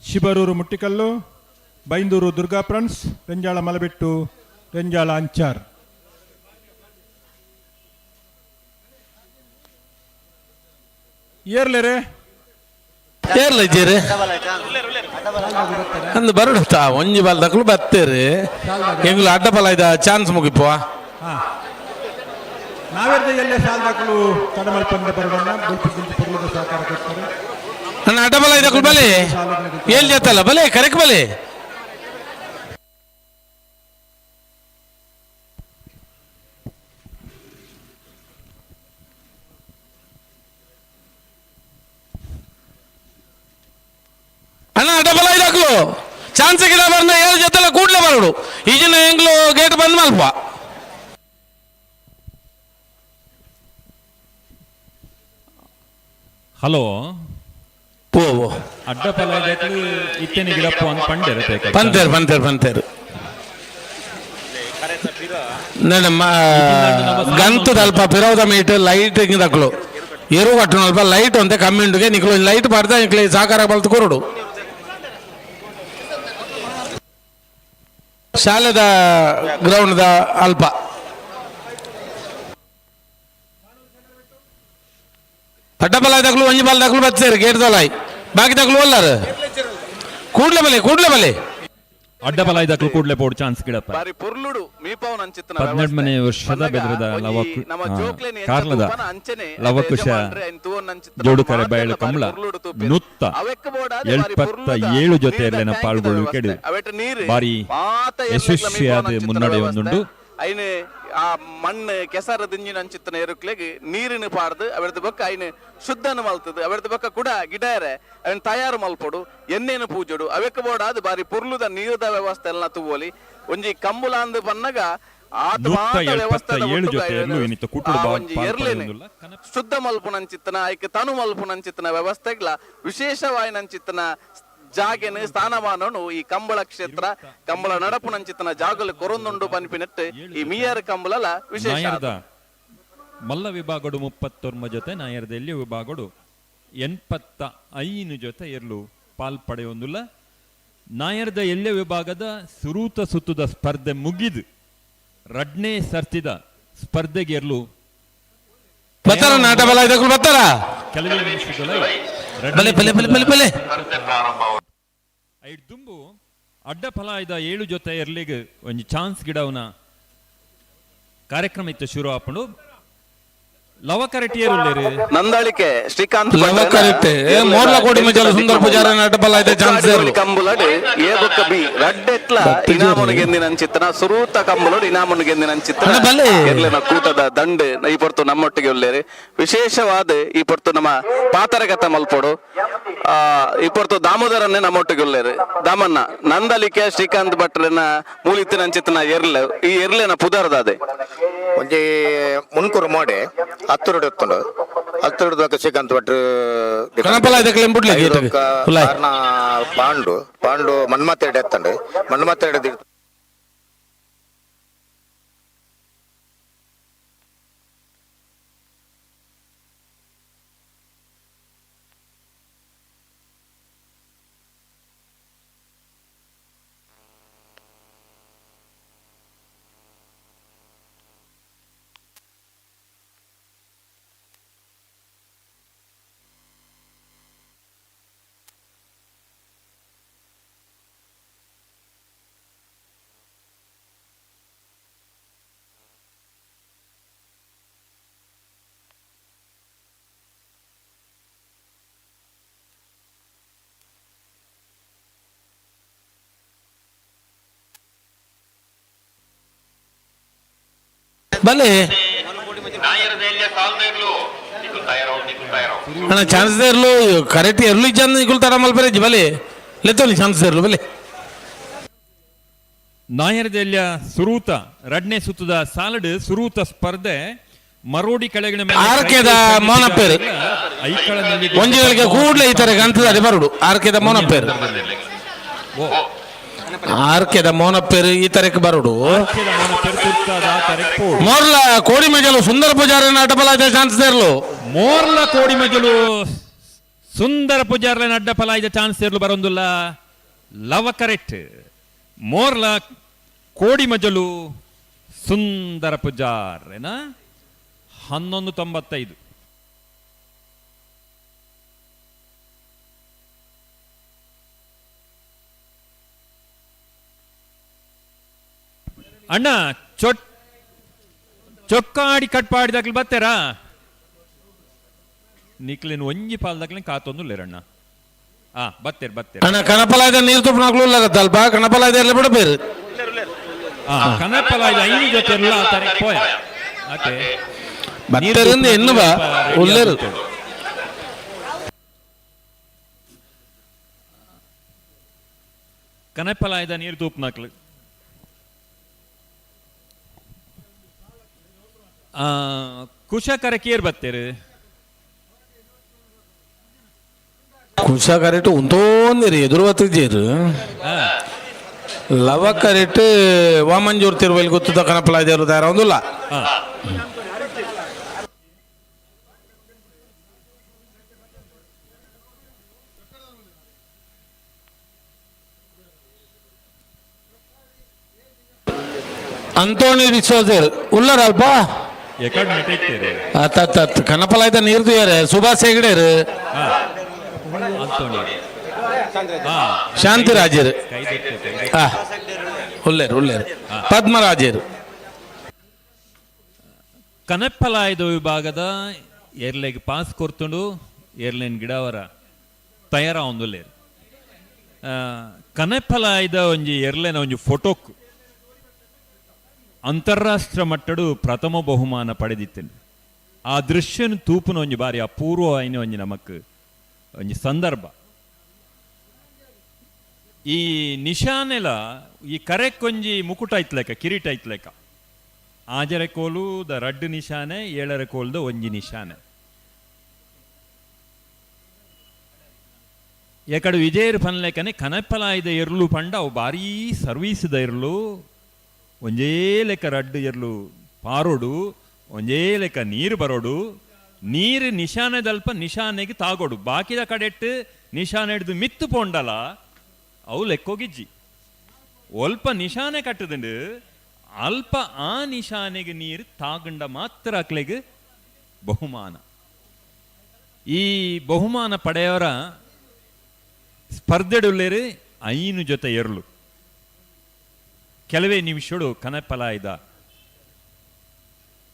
ಶಿಬರೂರು ಮುಟ್ಟಿಕಲ್ಲು ಬೈಂದೂರು ದುರ್ಗಾ ಫ್ರೆಂಡ್ಸ್ ರೆಂಜಾಳ ಮಲಬೆಟ್ಟು ರೆಂಜಾಳ ಅಂಚಾರ್. ಏರ್ಲೇರೆ ಏರ್ಲ ಇದ್ದೀರಿ ಅಂದು ಬರಡುತ್ತಾ ಒಂಜಿ ಬಾಲ್ ದಕ್ಕಲು ಬತ್ತೇರಿ ಎಂಗ್ಲು ಅಡ್ಡ ಬಲ ಇದ ಚಾನ್ಸ್ ಮುಗಿಪುವ. ನಾವೆರ್ದ ಎಲ್ಲೇ ಸಾಲ್ದಾಕಲು ತಡಮಲ್ಪಂದ ಬರೋಣ ಬುಲ್ಪು ಗುಂಪು ಪೊರ್ಲುದ ಸಹಕಾರ ಕೊಡ್ತಾರೆ. ನನ್ನ ಅಡ್ಡ ಬಲ ಇದಕ್ಕಲು ಬಲೆ ಏಲ್ ಜೊತೆಲ್ಲ ಬಲೆ ಕರೆಕ್ ಬಲೆ. ಅಣ್ಣ ಅಡ್ಡ ಬಲ ಇದಕ್ಕಲು ಚಾನ್ಸ್ ಗಿಡ ಬರ್ನ ಏಳು ಜೊತೆಲ್ಲ ಕೂಡ್ಲೆ ಬರೋಡು ಈಗಿನ ಎಂಗ್ಲು ಗೇಟ್ ಬಂದ್ ಮಲ್ಪ. ಹಲೋ ಓ ಅಡ್ಡ ಪಲಾಯ್ದಕ್ಲು ಇತ್ತೇನೆ ಗಿಡಪ್ಪ ಅಂತ ಪಂಡೇರು ಪಂತೇರು ಪಂತೇರು ಪಂತೇರು ನಮ್ಮ ಗಂತದ ಅಲ್ಪ ಪಿರವದ ಮೀಟ್ ಲೈಟ್ ದಕ್ಲು ಎರು ಕಟ್ಟುನ ಅಲ್ಪ ಲೈಟ್ ಅಂತೆ ಕಮ್ಮಿ ಉಂಡುಗೆ ನಿಕ್ಲು ಲೈಟ್ ಪಾಡ್ದ ನಿಕ್ಲು ಸಾಕಾರ ಬಲ್ತು ಕೊರಡು. ಶಾಲೆದ ಗ್ರೌಂಡ್ದ ಅಲ್ಪ ಅಡ್ಡಬಲ ದಕ್ಲು ಒಂಜಿ ಬಾಲ್ ದಕ್ಲು ಬತ್ತಾರೆ ಗೇಟ್ ದೊಲಾಯ್ ಬಾಕಿ ದಕ್ಲು ಒಲ್ಲಾರು ಕೂಡ್ಲೆ ಬಲೆ ಕೂಡ್ಲೆ ಬಲೆ. ಅಡ್ಡ ಬಲಾಯ್ದಕ್ಲು ಕೂಡ್ಲೆ ಪೋಡು ಚಾನ್ಸ್ ಗಿಡಪ್ಪ. ಬಾರಿ ಪೊರ್ಲುಡು ಮೀಪಾವ್ ನಂಚಿತ್ತನ 18ನೇ ವರ್ಷದ ಬೆದ್ರದ ಲವ ಕಾರ್ಲದ ಲವಕುಶ ಜೋಡುಕರೆ ಬಯಲು ಕಮಲ 177 ಜೊತೆ ಎರ್ಲೆನ ಪಾಲ್ಗೊಳ್ಳುವಿಕೆ ಬಾರಿ ಯಶಸ್ವಿಯಾದ ಮುನ್ನಡೆ ಒಂದುಂಡು. ಐನು ಆ ಮಣ್ಣು ಕೆಸರ ದಿಂಜಿನ ಅಂಚಿತ್ತನ ಎರುಕ್ಲೆಗ್ ನೀರಿನ ಪಾಡ್ದು ಅವೆರ್ದ ಬೊಕ್ಕ ಐನು ಶುದ್ಧನ ಮಲ್ತದು ಅವೆರ್ದ ಬೊಕ್ಕ ಕೂಡ ಗಿಡಾರೆ ಅವನ್ ತಯಾರು ಮಲ್ಪೊಡು ಎಣ್ಣೆನ ಪೂಜೊಡು ಅವೆಕ್ಕ ಬೋಡಾದ್ ಬಾರಿ ಪೊರ್ಲುದ ನೀರುದ ವ್ಯವಸ್ಥೆ ಎಲ್ಲ ತೂವೊಲಿ. ಒಂಜಿ ಕಂಬುಲಾಂದು ಪನ್ನಗ ಆತ ಮಾತ ವ್ಯವಸ್ಥೆದ ಒಂಜಿ ಎರ್ಲೆನೆ ಶುದ್ಧ ಮಲ್ಪುನಂಚಿತ್ತನ ಐಕ್ ತನು ಮಲ್ಪುನಂಚಿತ್ತನ ವ್ಯವಸ್ಥೆಗ್ಲ ವಿಶೇಷವಾಯಿನಂಚಿತ್ತನ ಜಾಗೆನು ಸ್ಥಾನಮಾನನು ಈ ಕಂಬಳ ಕ್ಷೇತ್ರ ಕಂಬಳ ನಡಪುನಂಚಿತನ ಜಾಗಲು ಕೊರೊಂದುಂಡು ಪನ್ಪಿನಟ್ಟು ಈ ಮಿಯರ್ ಕಂಬಳಲ ವಿಶೇಷ. ಮಲ್ಲ ವಿಭಾಗಡು 39 ಜೊತೆ, ನಾಯರ್ದ ಎಲ್ಲಿ ವಿಭಾಗಡು 85 ಜೊತೆ ಎರ್ಲು ಪಾಲ್ ಪಡೆಯೊಂದುಲ್ಲ. ನಾಯರ್ದ ಎಲ್ಲೆ ವಿಭಾಗದ ಸುರೂತ ಸುತ್ತದ ಸ್ಪರ್ಧೆ ಮುಗಿದು ರಡ್ನೇ ಸರ್ತಿದ ಸ್ಪರ್ಧೆಗೆ ಎರ್ಲು ಬತ್ತಾರ ನಾಟ ಬಲ ಇದಕ್ಕೂ ಬತ್ತಾರ ಕೆಲವೇ ನಿಮಿಷಗಳ ಬಲೆ ಬಲೆ ಬಲೆ ಬಲೆ ಬಲೆ ಐಡ್ ದುಂಬು ಅಡ್ಡ ಫಲ ಇದ 7 ಜೊತೆ ಎರ್ಲಿಗೆ ಒಂಜಿ ಚಾನ್ಸ್ ಗಿಡವನ ಕಾರ್ಯಕ್ರಮ ಇತ್ತು ಶುರು ಆಪುಂಡು. ಲವಕರೆಟ್ಟಿಯರು ನಂದಳಿಕೆ ಶ್ರೀಕಾಂತ್ ಲವಕರೆಟ್ಟೆ ಮೋರ್ಲ ಕೋಡಿ ಮಜಲು ಸುಂದರ ಪೂಜಾರಿ ನಾಟ ಬಲ ಇದೆ ಚಾನ್ಸ್ ಇರ್ಲು. ಕಂಬುಲಡು ಎ ಬೊಕ್ಕ ಬಿ ರಡ್ಡೆಟ್ಲ ಇನಾಮನು ಗೆಂದಿನ ಅಂಚಿತ್ತನ ಸುರೂತ ಕಂಬುಲಡು ಇನಾಮನು ಗೆಂದಿನ ಅಂಚಿತ್ತನ ಎರ್ಲೆನ ಕೂಟದ ದಂಡು ಈ ಪೊರ್ತು ನಮ್ಮೊಟ್ಟಿಗೆ ಉಲ್ಲೇರಿ. ವಿಶೇಷವಾದ ಈ ಪೊರ್ತು ನಮ್ಮ ಪಾತರಗತ ಮಲ್ಪೊಡು ಈ ಪೊರ್ತು ದಾಮೋದರನ್ನೇ ನಮ್ಮೊಟ್ಟಿಗೆ ಉಲ್ಲೇರಿ. ದಾಮನ್ನ ನಂದಳಿಕೆ ಶ್ರೀಕಾಂತ್ ಭಟ್ರನ ಮೂಲಿತ್ತಿನ ಅಂಚಿತ್ತನ ಎರ್ಲೆ ಈ ಎರ್ಲೆನ ಪುದರ್ದಾದೆ ಒಂಜಿ ಮುನ್ಕೂರು ಮೋಡೆ ಹತ್ತುರುಡು ಎತ್ತುಂಡು ಹತ್ತುರುಡು ಶ್ರೀಕಾಂತ್ ಭಟ್ರು ಪಾಂಡು ಪಾಂಡು ಮನ್ಮತ್ತೆರಡು ಎತ್ತಂಡು ಮನ್ಮತ್ತೆರಡು ಬಲೆ ಅಣ್ಣ ಚಾನ್ಸ್ ಇರ್ಲು ಕರೆಕ್ಟ್ ಎರ್ಲು ಚಂದ ನಿಕುಲ್ ಮಲ್ಪರೆ ಬಲೆ ಲೆತ್ತೋಲಿ ಚಾನ್ಸ್ ಇರ್ಲು ಬಲೆ. ನಾಯರದೆಲ್ಯ ಸುರೂತ ರಡ್ನೆ ಸುತ್ತದ ಸಾಲಡ್ ಸುರೂತ ಸ್ಪರ್ಧೆ ಮರೋಡಿ ಕೆಳಗಿನ ಆರ್ಕೆದ ಮೋನಪ್ಪೇರು ಒಂಜಿ ಗಳಿಗೆ ಕೂಡ್ಲೆ ಈ ತರ ಗಂತದ ಬರುಡು. ಆರ್ಕೆದ ಮೋನಪ್ಪೇರು ಆರ್ಕೆದ ಮೋನಪ್ಪೇರು ಈ ತರಕ್ಕೆ ಬರುಡು. ಮೋರ್ಲ ಕೋಡಿ ಮಜಲು ಸುಂದರ ಪೂಜಾರಿ ಅಡ್ಡಫಲ ಚಾನ್ಸ್ ಇರ್ಲು. ಮೋರ್ಲ ಕೋಡಿ ಮಜಲು ಸುಂದರ ಪೂಜಾರ್ಲ ಅಡ್ಡಫಲ ಇದ ಚಾನ್ಸ್ ಇರ್ಲು ಬರೊಂದುಲ್ಲ. ಲವ ಕರೆಕ್ಟ್ ಮೋರ್ಲ ಕೋಡಿ ಮಜಲು ಸುಂದರ ಪೂಜಾರ್ ಏನ 11.95. ಅಣ್ಣ ಚೊಕ್ಕಾಡಿ ಕಟ್ಪಾಡಿದಾಗ್ಲಿ ಬತ್ತೆರಾ ನಿಕ್ಲಿನ ಒಂಜಿ ಪಾಲ್ದಾಗ್ಲಿ ಕಾತೊಂದು ಲೇರಣ್ಣ. ಆ ಬತ್ತೇರ್ ಬತ್ತೇರ್ ಅಣ್ಣ ಕಣಪಲಾಯ್ದ ನೀರು ತುಪ್ಪನಾಗ್ಲೂ ಅಲ್ಪ ಕಣಪಲಾಯ್ದ ಇರ್ಲಿ ಬಿಡ ಬೇರೆ. ಕಣಪಲಾಯ್ದ 5 ಜೊತೆ ಎಲ್ಲ ತಾರೆ ಪೋಯ ಅತೆ ಬತ್ತೇರಿಂದ ಎನ್ನು ಬಾ ಉಲ್ಲೇರು. ಕಣಪಲಾಯ್ದ ನೀರು ತೂಪ್ನಾಕ್ಲು ಕುಶಕರ ಕೇರ್ ಬತ್ತೇರು. ಕುಶ ಕರೆಕ್ಟ್ ಉಂತೋಂದಿರಿ ಎದುರು ಬತ್ತಿದ್ದೀರು. ಲವ ಕರೆಕ್ಟ್ ವಾಮಂಜೂರ್ ತಿರುವಲ್ಲಿ ಗೊತ್ತದ ಕಣಪಲಾಯ್ದೇರು ತಯಾರ ಒಂದುಲ್ಲ. ಅಂತೋನಿ ಡಿಸೋಜರ್ ಉಲ್ಲರ ಅಲ್ಪ ಅತ್ತ ಕಣಪಲಾಯ್ದ ನೀರ್ದು ಯಾರೆ ಸುಭಾಷ್ ಹೆಗಡೆರು. ಅಂತೋನಿ ಶಾಂತಿರಾಜರು ಉಲ್ಲೇರು ಉಲ್ಲೇರು ಪದ್ಮರಾಜರು. ಕನಪ್ಪಲಾಯದ ವಿಭಾಗದ ಏರ್ಲೆಗ್ ಪಾಸ್ ಕೊರ್ತುಂಡು ಏರ್ಲೈನ್ ಗಿಡವರ ತಯಾರ ಒಂದುಲ್ಲೇರು. ಕನಪ್ಪಲಾಯದ ಒಂಜಿ ಎರ್ಲೆನ ಒಂಜಿ ಫೋಟೋಕ್ ಅಂತಾರಾಷ್ಟ್ರ ಮಟ್ಟಡು ಪ್ರಥಮ ಬಹುಮಾನ ಪಡೆದಿತ್ತಂಡು. ಆ ದೃಶ್ಯನ ತೂಪುನ ಒಂಜಿ ಬಾರಿ ಅಪೂರ್ವ ಆಯ್ನ ಒಂಜಿ ನಮಕ್ ಒಂಜಿ ಸಂದರ್ಭ. ಈ ನಿಶಾನೆಲ ಈ ಕರೆಕ್ಕೊಂಜಿ ಮುಕುಟ ಐತ್ಲೆಕ ಕಿರೀಟ ಐತ್ಲೆಕ ಆಜರೆ ಕೋಲು the ರಡ್ಡು ನಿಶಾನೆ ಏಳರೆ ಕೋಲ್ದ ಒಂಜಿ ನಿಶಾನೆ. ಎಕಡು ವಿಜಯರ್ ಪನ್ಲೆಕನೆ ಕನಪ್ಪಲಾಯ್ದ ಎರ್ಲು ಪಂಡ ಅವು ಭಾರೀ ಸರ್ವೀಸ್ದ ಎರ್ಲು, ಒಂಜೇ ಲೆಕ್ಕ ರಡ್ಡು ಎರ್ಲು ಪಾರೋಡು, ಒಂಜೇ ಲೆಕ್ಕ ನೀರು ಬರೋಡು, ನೀರು ನಿಶಾನೆದಲ್ಪ ನಿಶಾನೆಗೆ ತಾಗೋಡು, ಬಾಕಿದ ಕಡೆಟ್ಟು ನಿಶಾನೆ ಹಿಡ್ದು ಮಿತ್ತು ಪೋಂಡಲ ಅವು ಲೆಕ್ಕೋಗಿಜ್ಜಿ. ಒಲ್ಪ ನಿಶಾನೆ ಕಟ್ಟದಂಡು ಅಲ್ಪ ಆ ನಿಶಾನೆಗೆ ನೀರು ತಾಗಂಡ ಮಾತ್ರ ಅಕ್ಲೆಗ್ ಬಹುಮಾನ. ಈ ಬಹುಮಾನ ಪಡೆಯವರ ಸ್ಪರ್ಧೆಡುಲ್ಲೇರು 5 ಜೊತೆ ಎರ್ಲು. ಕೆಲವೇ ನಿಮಿಷಡು ಕನಪಲಾಯ್ದ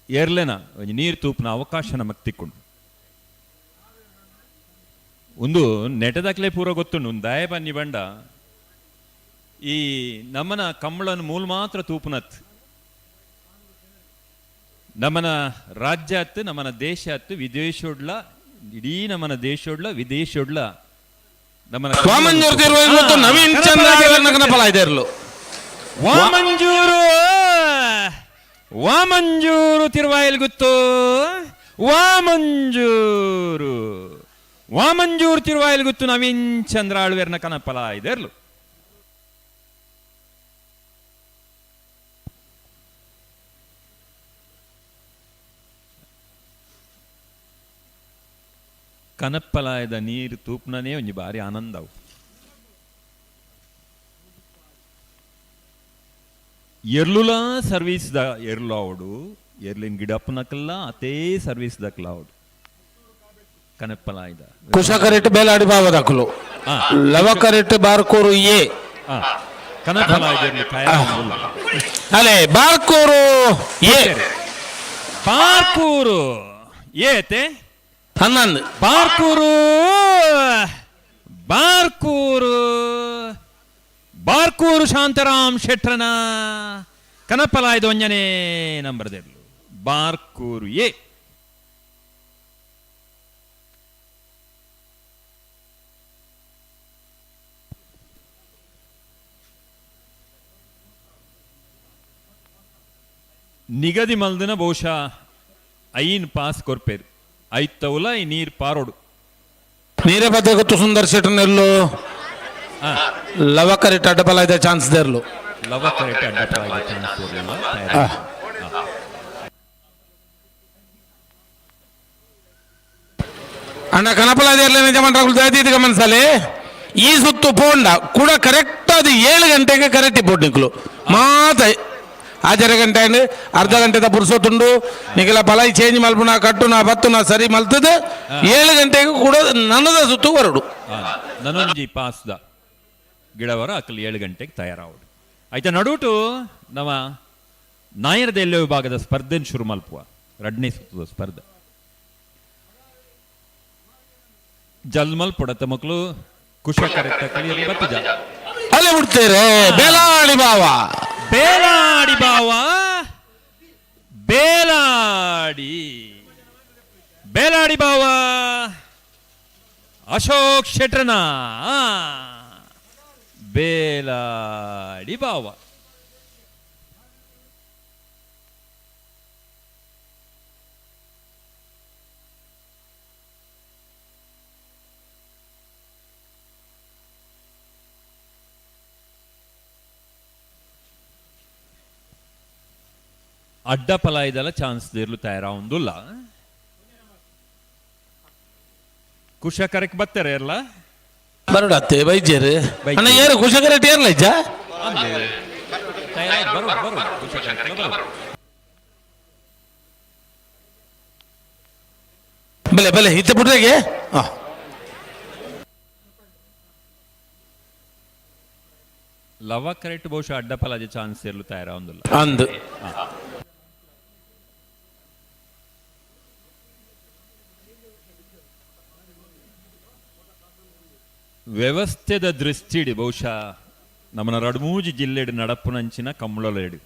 ಎರ್ಲೆನ ಒಂಜಿ ನೀರು ತೂಪಿನ ಅವಕಾಶ ನಮಕ್ ತಿಕ್ಕೊಂಡು. ಒಂದು ನೆಟದಕ್ಲೆ ಪೂರ ಗೊತ್ತುಂಡು ಒಂದು ದಾಯ ಬನ್ನಿ ಬಂಡ ಈ ನಮ್ಮನ ಕಂಬಳನ ಮೂಲ ಮಾತ್ರ ತೂಪುನತ್, ನಮ್ಮನ ರಾಜ್ಯ ಅತ್ತು ನಮ್ಮನ ದೇಶ ಅತ್ತು ವಿದೇಶೋಡ್ಲ ಇಡೀ ನಮ್ಮನ ದೇಶೋಡ್ಲ ವಿದೇಶೋಡ್ಲ ನಮ್ಮನ ವಾಮಂಜೂರು ನವೀನ್ ಚಂದ್ರ ಕನಪಲಾಯ್ದ ಎರ್ಲು. ವಾಮಂಜೂರು ವಾಮಂಜೂರು ತಿರುವಾಯಿಲ್ ಗುತ್ತು ವಾಮಂಜೂರು ವಾಮಂಜೂರು ತಿರುವಾಯಿಲ್ ಗುತ್ತು ನವೀನ್ ಚಂದ್ರ ಆಳ್ವೇರ್ನ ಕನಪಲ ಇದೆರ್ಲು. ಕನಪ್ಪಲಾಯದ ನೀರು ತೂಪ್ನನೇ ಒಂಜಿ ಬಾರಿ ಆನಂದವು. ಎರ್ಲುಲಾ ಸರ್ವೀಸ್ the ಎರ್ಲು ಅವಡು ಎರ್ಲಿನ್ ಗಿಡಪ್ಪನಕಲ್ಲ ಅತೇ ಸರ್ವೀಸ್ ದಕ್ಲ ಅವಡು ಕನಪ್ಪಲಾಯ್ದ. ಕುಶಕರೆಟ್ ಬೇಲಾಡಿ ಬಾವದಕುಲು ಲವಕರೆಟ್ ಬಾರ್ಕೋರು ಎ ಕನಪ್ಪಲಾಯ್ದ ಎರ್ಲು ತಯಾರಾಗುಲ್ಲ. ಅಲೆ ಬಾರ್ಕೋರು ಎ ಬಾರ್ಕೂರು ಏತೆ 11 ಬಾರ್ಕೂರು ಬಾರ್ಕೂರು ಬಾರ್ಕೂರು ಶಾಂತರಾಮ್ ಶೆಟ್ರನ ಕನಪಲಾಯ್ದ ಒಂಜನೇ ನಂಬರ್ದೆರ್ಲು ಬಾರ್ಕೂರು ಎ. ನಿಗದಿ ಮಲ್ದಿನ ಬಹುಶಃ 5 ಪಾಸ್ ಕೊರ್ಪೇರು ಐತೌಲ ಈ ನೀರು ಪಾರೋಡು. ನೀರೇ ಬದ್ದೆ ಗೊತ್ತು ಸುಂದರ್ ಶೆಟ್ರನೆಲ್ಲು ಲವಕರೆಟ್ ಅಡ್ಡಬಲ ಇದೆ ಚಾನ್ಸ್ ದೇರ್ಲು. ಲವಕರೆಟ್ ಅಡ್ಡಬಲ ಇದೆ ಚಾನ್ಸ್ ದೇರ್ಲು. ಅಣ್ಣ ಕನಪಲ ದೇರ್ಲೆ ನಿಜ ದಯದೀತಿ ಗಮನಿಸಲಿ. ಈ ಸುತ್ತು ಪೋಂಡ ಕೂಡ ಕರೆಕ್ಟ್ ಅದು 7 ಗಂಟೆಗೆ ಕರೆಕ್ಟ್ ಪೋಟ್ ನಿಕ್ಲು ಮಾತ ಆಜರ ಗಂಟೆ ಅಂಡ್ ಅರ್ಧ ಗಂಟೆದ ಪುರ್ಸೊತ್ತುಂಡು ನಿಖಲ ಬಲ ಚೇಂಜ್ ಮಲ್ಪುನ ಕಟ್ಟುನ ಬತ್ತುನ ಸರಿ ಮಲ್ತದ 7 ಗಂಟೆಗೆ ಕೂಡ ನನ್ನದ ಸುತ್ತು ಹೊರಡು. ನನೊಂಜಿ ಪಾಸ್ದ ಗಿಡವರ ಅಕ್ಕಲು 7 ಗಂಟೆಗೆ ತಯಾರಾವಡು. ಆಯ್ತಾ ನಡುಟು ನಮ್ಮ ನಾಯರದ ಎಲ್ಲೋ ವಿಭಾಗದ ಸ್ಪರ್ಧೆನ ಶುರು ಮಲ್ಪುವ ರಡ್ನೇ ಸುತ್ತದ ಸ್ಪರ್ಧೆ ಜಲ್ಮಲ್ ಪೊಡತ ಮಕ್ಕಳು ಕುಶಕರೆತ್ತ ಕಲಿಯಲು ಬತ್ತಿಜ ಅಲ್ಲೇ ಬಿಡ್ತೇರೆ ಬೇಲಾಡಿ ಬಾವ ಬೇಲಾಡಿ ಬಾವ ಬೇಲಾಡಿ ಬೇಲಾಡಿ ಬಾವ ಅಶೋಕ್ ಶೆಟ್ರನ ಬೇಲಾಡಿ ಬಾವ. ಅಡ್ಡ ಪಲಾಯ್ದಲ ಚಾನ್ಸ್ ದೇರ್ಲು ತಯಾರಾವುಂದುಲ್ಲ ಕುಶಕರಕ್ಕೆ ಬತ್ತಾರೆ ಎಲ್ಲ ಬರಡತ್ತೆ ಬೈಜೇರು ಅಣ್ಣ ಏರು ಕುಶಕರೆಟ್ ಏರ್ಲ ಇಜ್ಜ ಬರೋ ಬರೋ ಕುಶಕರಕ್ಕೆ ಬರೋ. ಬಲೆ ಬಲೆ ಇತ್ತ ಬಿಡ್ರೆಗೆ. ಲವ ಕರೆಕ್ಟ್ ಬಹುಶಃ ಅಡ್ಡಪಲಾಜೆ ಚಾನ್ಸ್ ಇರಲು ತಯಾರ ಒಂದಿಲ್ಲ. ಅಂದ್. ವ್ಯವಸ್ಥೆದ ದೃಷ್ಟಿಡಿ ಬಹುಶಃ ನಮ್ಮನ ರಡ್ಮೂಜಿ ಜಿಲ್ಲೆಡು ನಡಪುನಂಚಿನ ಕಂಬಳಲೇಡು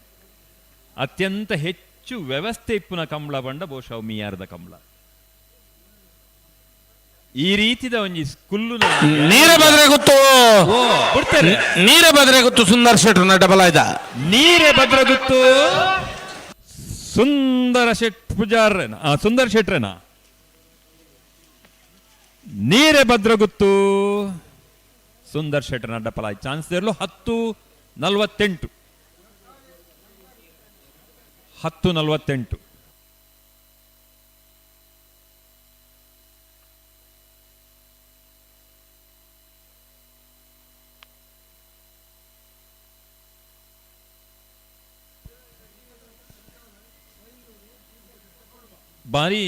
ಅತ್ಯಂತ ಹೆಚ್ಚು ವ್ಯವಸ್ಥೆ ಇಪ್ಪುನ ಕಂಬಳ ಬಂಡ ಬಹುಶಃ ಮಿಯಾರದ ಕಂಬಳ. ಈ ರೀತಿದ ಒಂಜಿ ಸ್ಕುಲ್ಲು ನೀರ ಬದ್ರೆ ಗೊತ್ತು, ಬಿಡ್ತಾರೆ. ನೀರ ಬದ್ರೆ ಗೊತ್ತು ಸುಂದರ್ ಶೆಟ್ರು ಡಬಲ್ ಆಯ್ದ. ನೀರೇ ಭದ್ರಗುತ್ತು ಸುಂದರ ಶೆಟ್ ಪೂಜಾರ್ರೇನ, ಸುಂದರ್ ಶೆಟ್ರೇನಾ? ನೀರೇ ಭದ್ರಗುತ್ತು ಸುಂದರ್ ಶೆಟ್ರನ ಡಬಲ್ ಆಯ್ತು. ಚಾನ್ಸ್ ಇರಲು 10:48. 10:48. ಬಾರಿ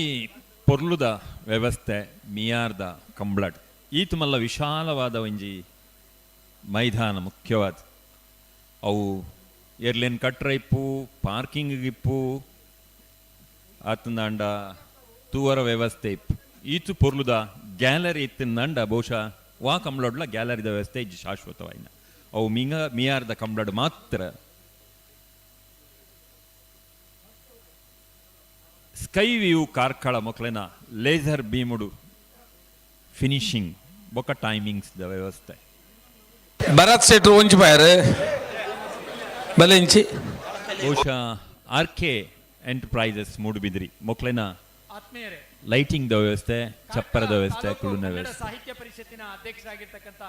ಪೊರ್ಲುದ ವ್ಯವಸ್ಥೆ ಮಿಯಾರ್ದ ಕಂಬ್ಳಡ್. ಈತು ಮಲ್ಲ ವಿಶಾಲವಾದ ಒಂಜಿ ಮೈದಾನ ಮುಖ್ಯವಾದ. ಅವು ಏರ್ಲೇನ್ ಕಟ್ರ ಇಪ್ಪು, ಪಾರ್ಕಿಂಗ್ ಇಪ್ಪು, ಆತಂದಾಂಡ ತೂವರ ವ್ಯವಸ್ಥೆ ಇಪ್ಪು. ಈತು ಪೊರ್ಲುದ ಗ್ಯಾಲರಿ ಇತ್ತಿಂದಾಂಡ ಬಹುಶಃ ವಾ ಕಂಬ್ಳಡ್ಲ ಗ್ಯಾಲರಿದ ವ್ಯವಸ್ಥೆ ಇಜ್ಜಿ ಶಾಶ್ವತವಾಯಿನ. ಅವು ಮಿಯಾರ್ದ ಕಂಬ್ಳಡ್ ಮಾತ್ರ. ಸ್ಕೈ ವ್ಯೂ ಕಾರ್ಕಳ ಮೊಕ್ಲೆನ ಲೇಸರ್ ಬೀಮುಡು ಫಿನಿಶಿಂಗ್ ಬೊಕ್ಕ ಟೈಮಿಂಗ್ಸ್ the ವ್ಯವಸ್ಥೆ. ಭರತ್ ಶೆಟ್ರು ಒಂಚಿ ಬಾಯರ್ ಬಲೆಂಚಿ. ಬಹುಶಃ ಆರ್ ಕೆ ಎಂಟರ್ಪ್ರೈಸಸ್ ಮೂಡುಬಿದ್ರಿ ಮೊಕ್ಲೆನ ಲೈಟಿಂಗ್ the ವ್ಯವಸ್ಥೆ, ಚಪ್ಪರದ ವ್ಯವಸ್ಥೆ, ಕುಳುನ ವ್ಯವಸ್ಥೆ. ಸಾಹಿತ್ಯ ಪರಿಷತ್ತಿನ ಅಧ್ಯಕ್ಷರಾಗಿರ್ತಕ್ಕಂಥ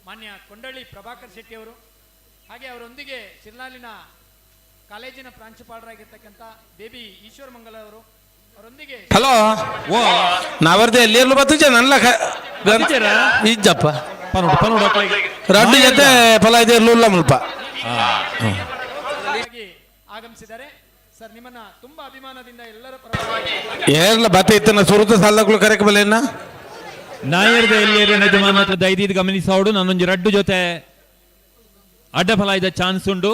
ಮಾನ್ಯ ಕೊಂಡಳ್ಳಿ ಪ್ರಭಾಕರ್ ಶೆಟ್ಟಿ ಅವರು, ಹಾಗೆ ಅವರೊಂದಿಗೆ ಶಿರ್ಲಾಲಿನ ಕಾಲೇಜಿನ ಪ್ರಾಂಶುಪಾಲರಾಗಿರ್ತಕ್ಕಂಥ ಬೇಬಿ ಈಶ್ವರ ಮಂಗಲ ಅವರು, ಅವರೊಂದಿಗೆ. ಹಲೋ, ನಾವರ್ದೆ ಎಲ್ಲಿ ಬತ್ತುಜ ನನ್ನ ಇಜ್ಜಪ್ಪ ರಡ್ಡು ಜೊತೆ ಫಲ ಇದೆ ಇರ್ಲಿಲ್ಲ ಮುಲ್ಪ ಆಗಮಿಸಿದ್ದಾರೆ. ಸರ್, ನಿಮ್ಮನ್ನ ತುಂಬಾ ಅಭಿಮಾನದಿಂದ ಎಲ್ಲರ ಪರವಾಗಿ ಏರ್ಲ ಬತ್ತ ಇತ್ತನ ಸುರುತ ಸಾಲಗಳು ಕರೆಕ ಬಲ್ಲೇನ ನಾಯರ್ದ ಎಲ್ಲಿ ಯಜಮಾನ ದೈದೀದ್ ಗಮನಿಸೋಡು. ನಾನೊಂಜಿ ರಡ್ಡು ಜೊತೆ ಅಡ್ಡ ಫಲ ಇದ್ದ ಚಾನ್ಸ್ ಉಂಡು.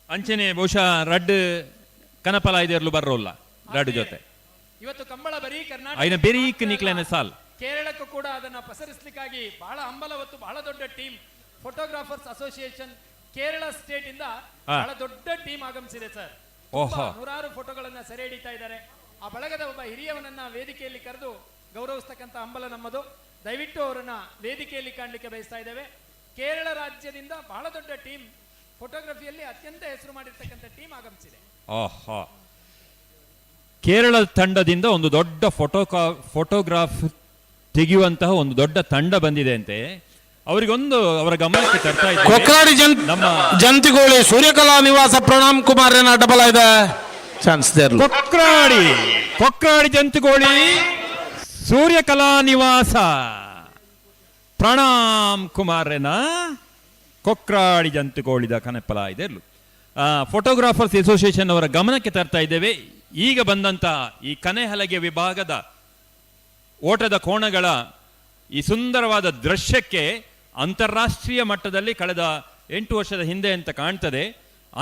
ಅಂಚನೆ ಬಹುಶಃ ರಡ್ಡು ಕನಪಲ ಇದೆರ್ಲು ಬರೋಲ್ಲ ರಡ್ಡು ಜೊತೆ. ಇವತ್ತು ಕಂಬಳ ಬರೀ ಕರ್ನಾಟಕ ಐನ ಬೆರೀಕ್ ನಿಕ್ಲೇನೆ ಸಾಲ್. ಕೇರಳಕ್ಕೂ ಕೂಡ ಅದನ್ನ ಪಸರಿಸಲಿಕ್ಕಾಗಿ ಬಹಳ ಹಂಬಲ ಹೊತ್ತು ಬಹಳ ದೊಡ್ಡ team photographers association Kerala state ಇಂದ ಬಹಳ ದೊಡ್ಡ ಟೀಮ್ ಆಗಮಿಸಿದೆ ಸರ್. ನೂರಾರು ಫೋಟೋಗಳನ್ನ ಸೆರೆ ಹಿಡಿತಾ ಇದ್ದಾರೆ. ಆ ಬಳಗದ ಒಬ್ಬ ಹಿರಿಯವನನ್ನ ವೇದಿಕೆಯಲ್ಲಿ ಕರೆದು ಗೌರವಿಸ್ತಕ್ಕಂಥ ಹಂಬಲ ನಮ್ಮದು. ದಯವಿಟ್ಟು ಅವರನ್ನ ವೇದಿಕೆಯಲ್ಲಿ ಕಾಣಲಿಕ್ಕೆ ಬಯಸ್ತಾ ಇದ್ದೇವೆ. ಕೇರಳ ರಾಜ್ಯದಿಂದ ಬಹಳ ದೊಡ್ಡ ಟೀಮ್, ಫೋಟೋಗ್ರಫಿಯಲ್ಲಿ ಅತ್ಯಂತ ಹೆಸರು ಮಾಡಿರ್ತಕ್ಕಂಥ ಟೀಮ್ ಆಗಮಿಸಿದೆ. ಆಹಾ, ಕೇರಳ ತಂಡದಿಂದ ಒಂದು ದೊಡ್ಡ ಫೋಟೋಗ್ರಾಫ್ ತೆಗೆಯುವಂತಹ ಒಂದು ದೊಡ್ಡ ತಂಡ ಬಂದಿದೆ ಅಂತೆ. ಅವರಿಗೊಂದು ಅವರ ಗಮನಕ್ಕೆ ತರ್ತಾ ಇದ್ದಾರೆ. ಕೊಕ್ರಾಡಿ ನಮ್ಮ ಜಂತಿಗೋಳಿ ಸೂರ್ಯಕಲಾ ನಿವಾಸ ಪ್ರಣಾಮ್ ಕುಮಾರ್ ಡಬಲ್ ಇದೆ ಚಾನ್ಸ್. ಕೊಕ್ರಾಡಿ ಕೊಕ್ರಾಡಿ ಜಂತುಗೋಳಿ ಸೂರ್ಯಕಲಾ ನಿವಾಸ ಪ್ರಣಾಮ್ ಕುಮಾರ್ನ ಕೊಕ್ರಾಡಿ ಜಂತುಗೋಳಿದ ಕನಪಲ ಇದೆ. ಫೋಟೋಗ್ರಾಫರ್ಸ್ ಅಸೋಸಿಯೇಷನ್ ಅವರ ಗಮನಕ್ಕೆ ತರ್ತಾ ಇದ್ದೇವೆ. ಈಗ ಬಂದಂತಹ ಈ ಕನೆಹಲಗೆ ವಿಭಾಗದ ಓಟದ ಕೋಣಗಳ ಈ ಸುಂದರವಾದ ದೃಶ್ಯಕ್ಕೆ ಅಂತಾರಾಷ್ಟ್ರೀಯ ಮಟ್ಟದಲ್ಲಿ ಕಳೆದ 8 ವರ್ಷದ ಹಿಂದೆ ಅಂತ ಕಾಣ್ತದೆ,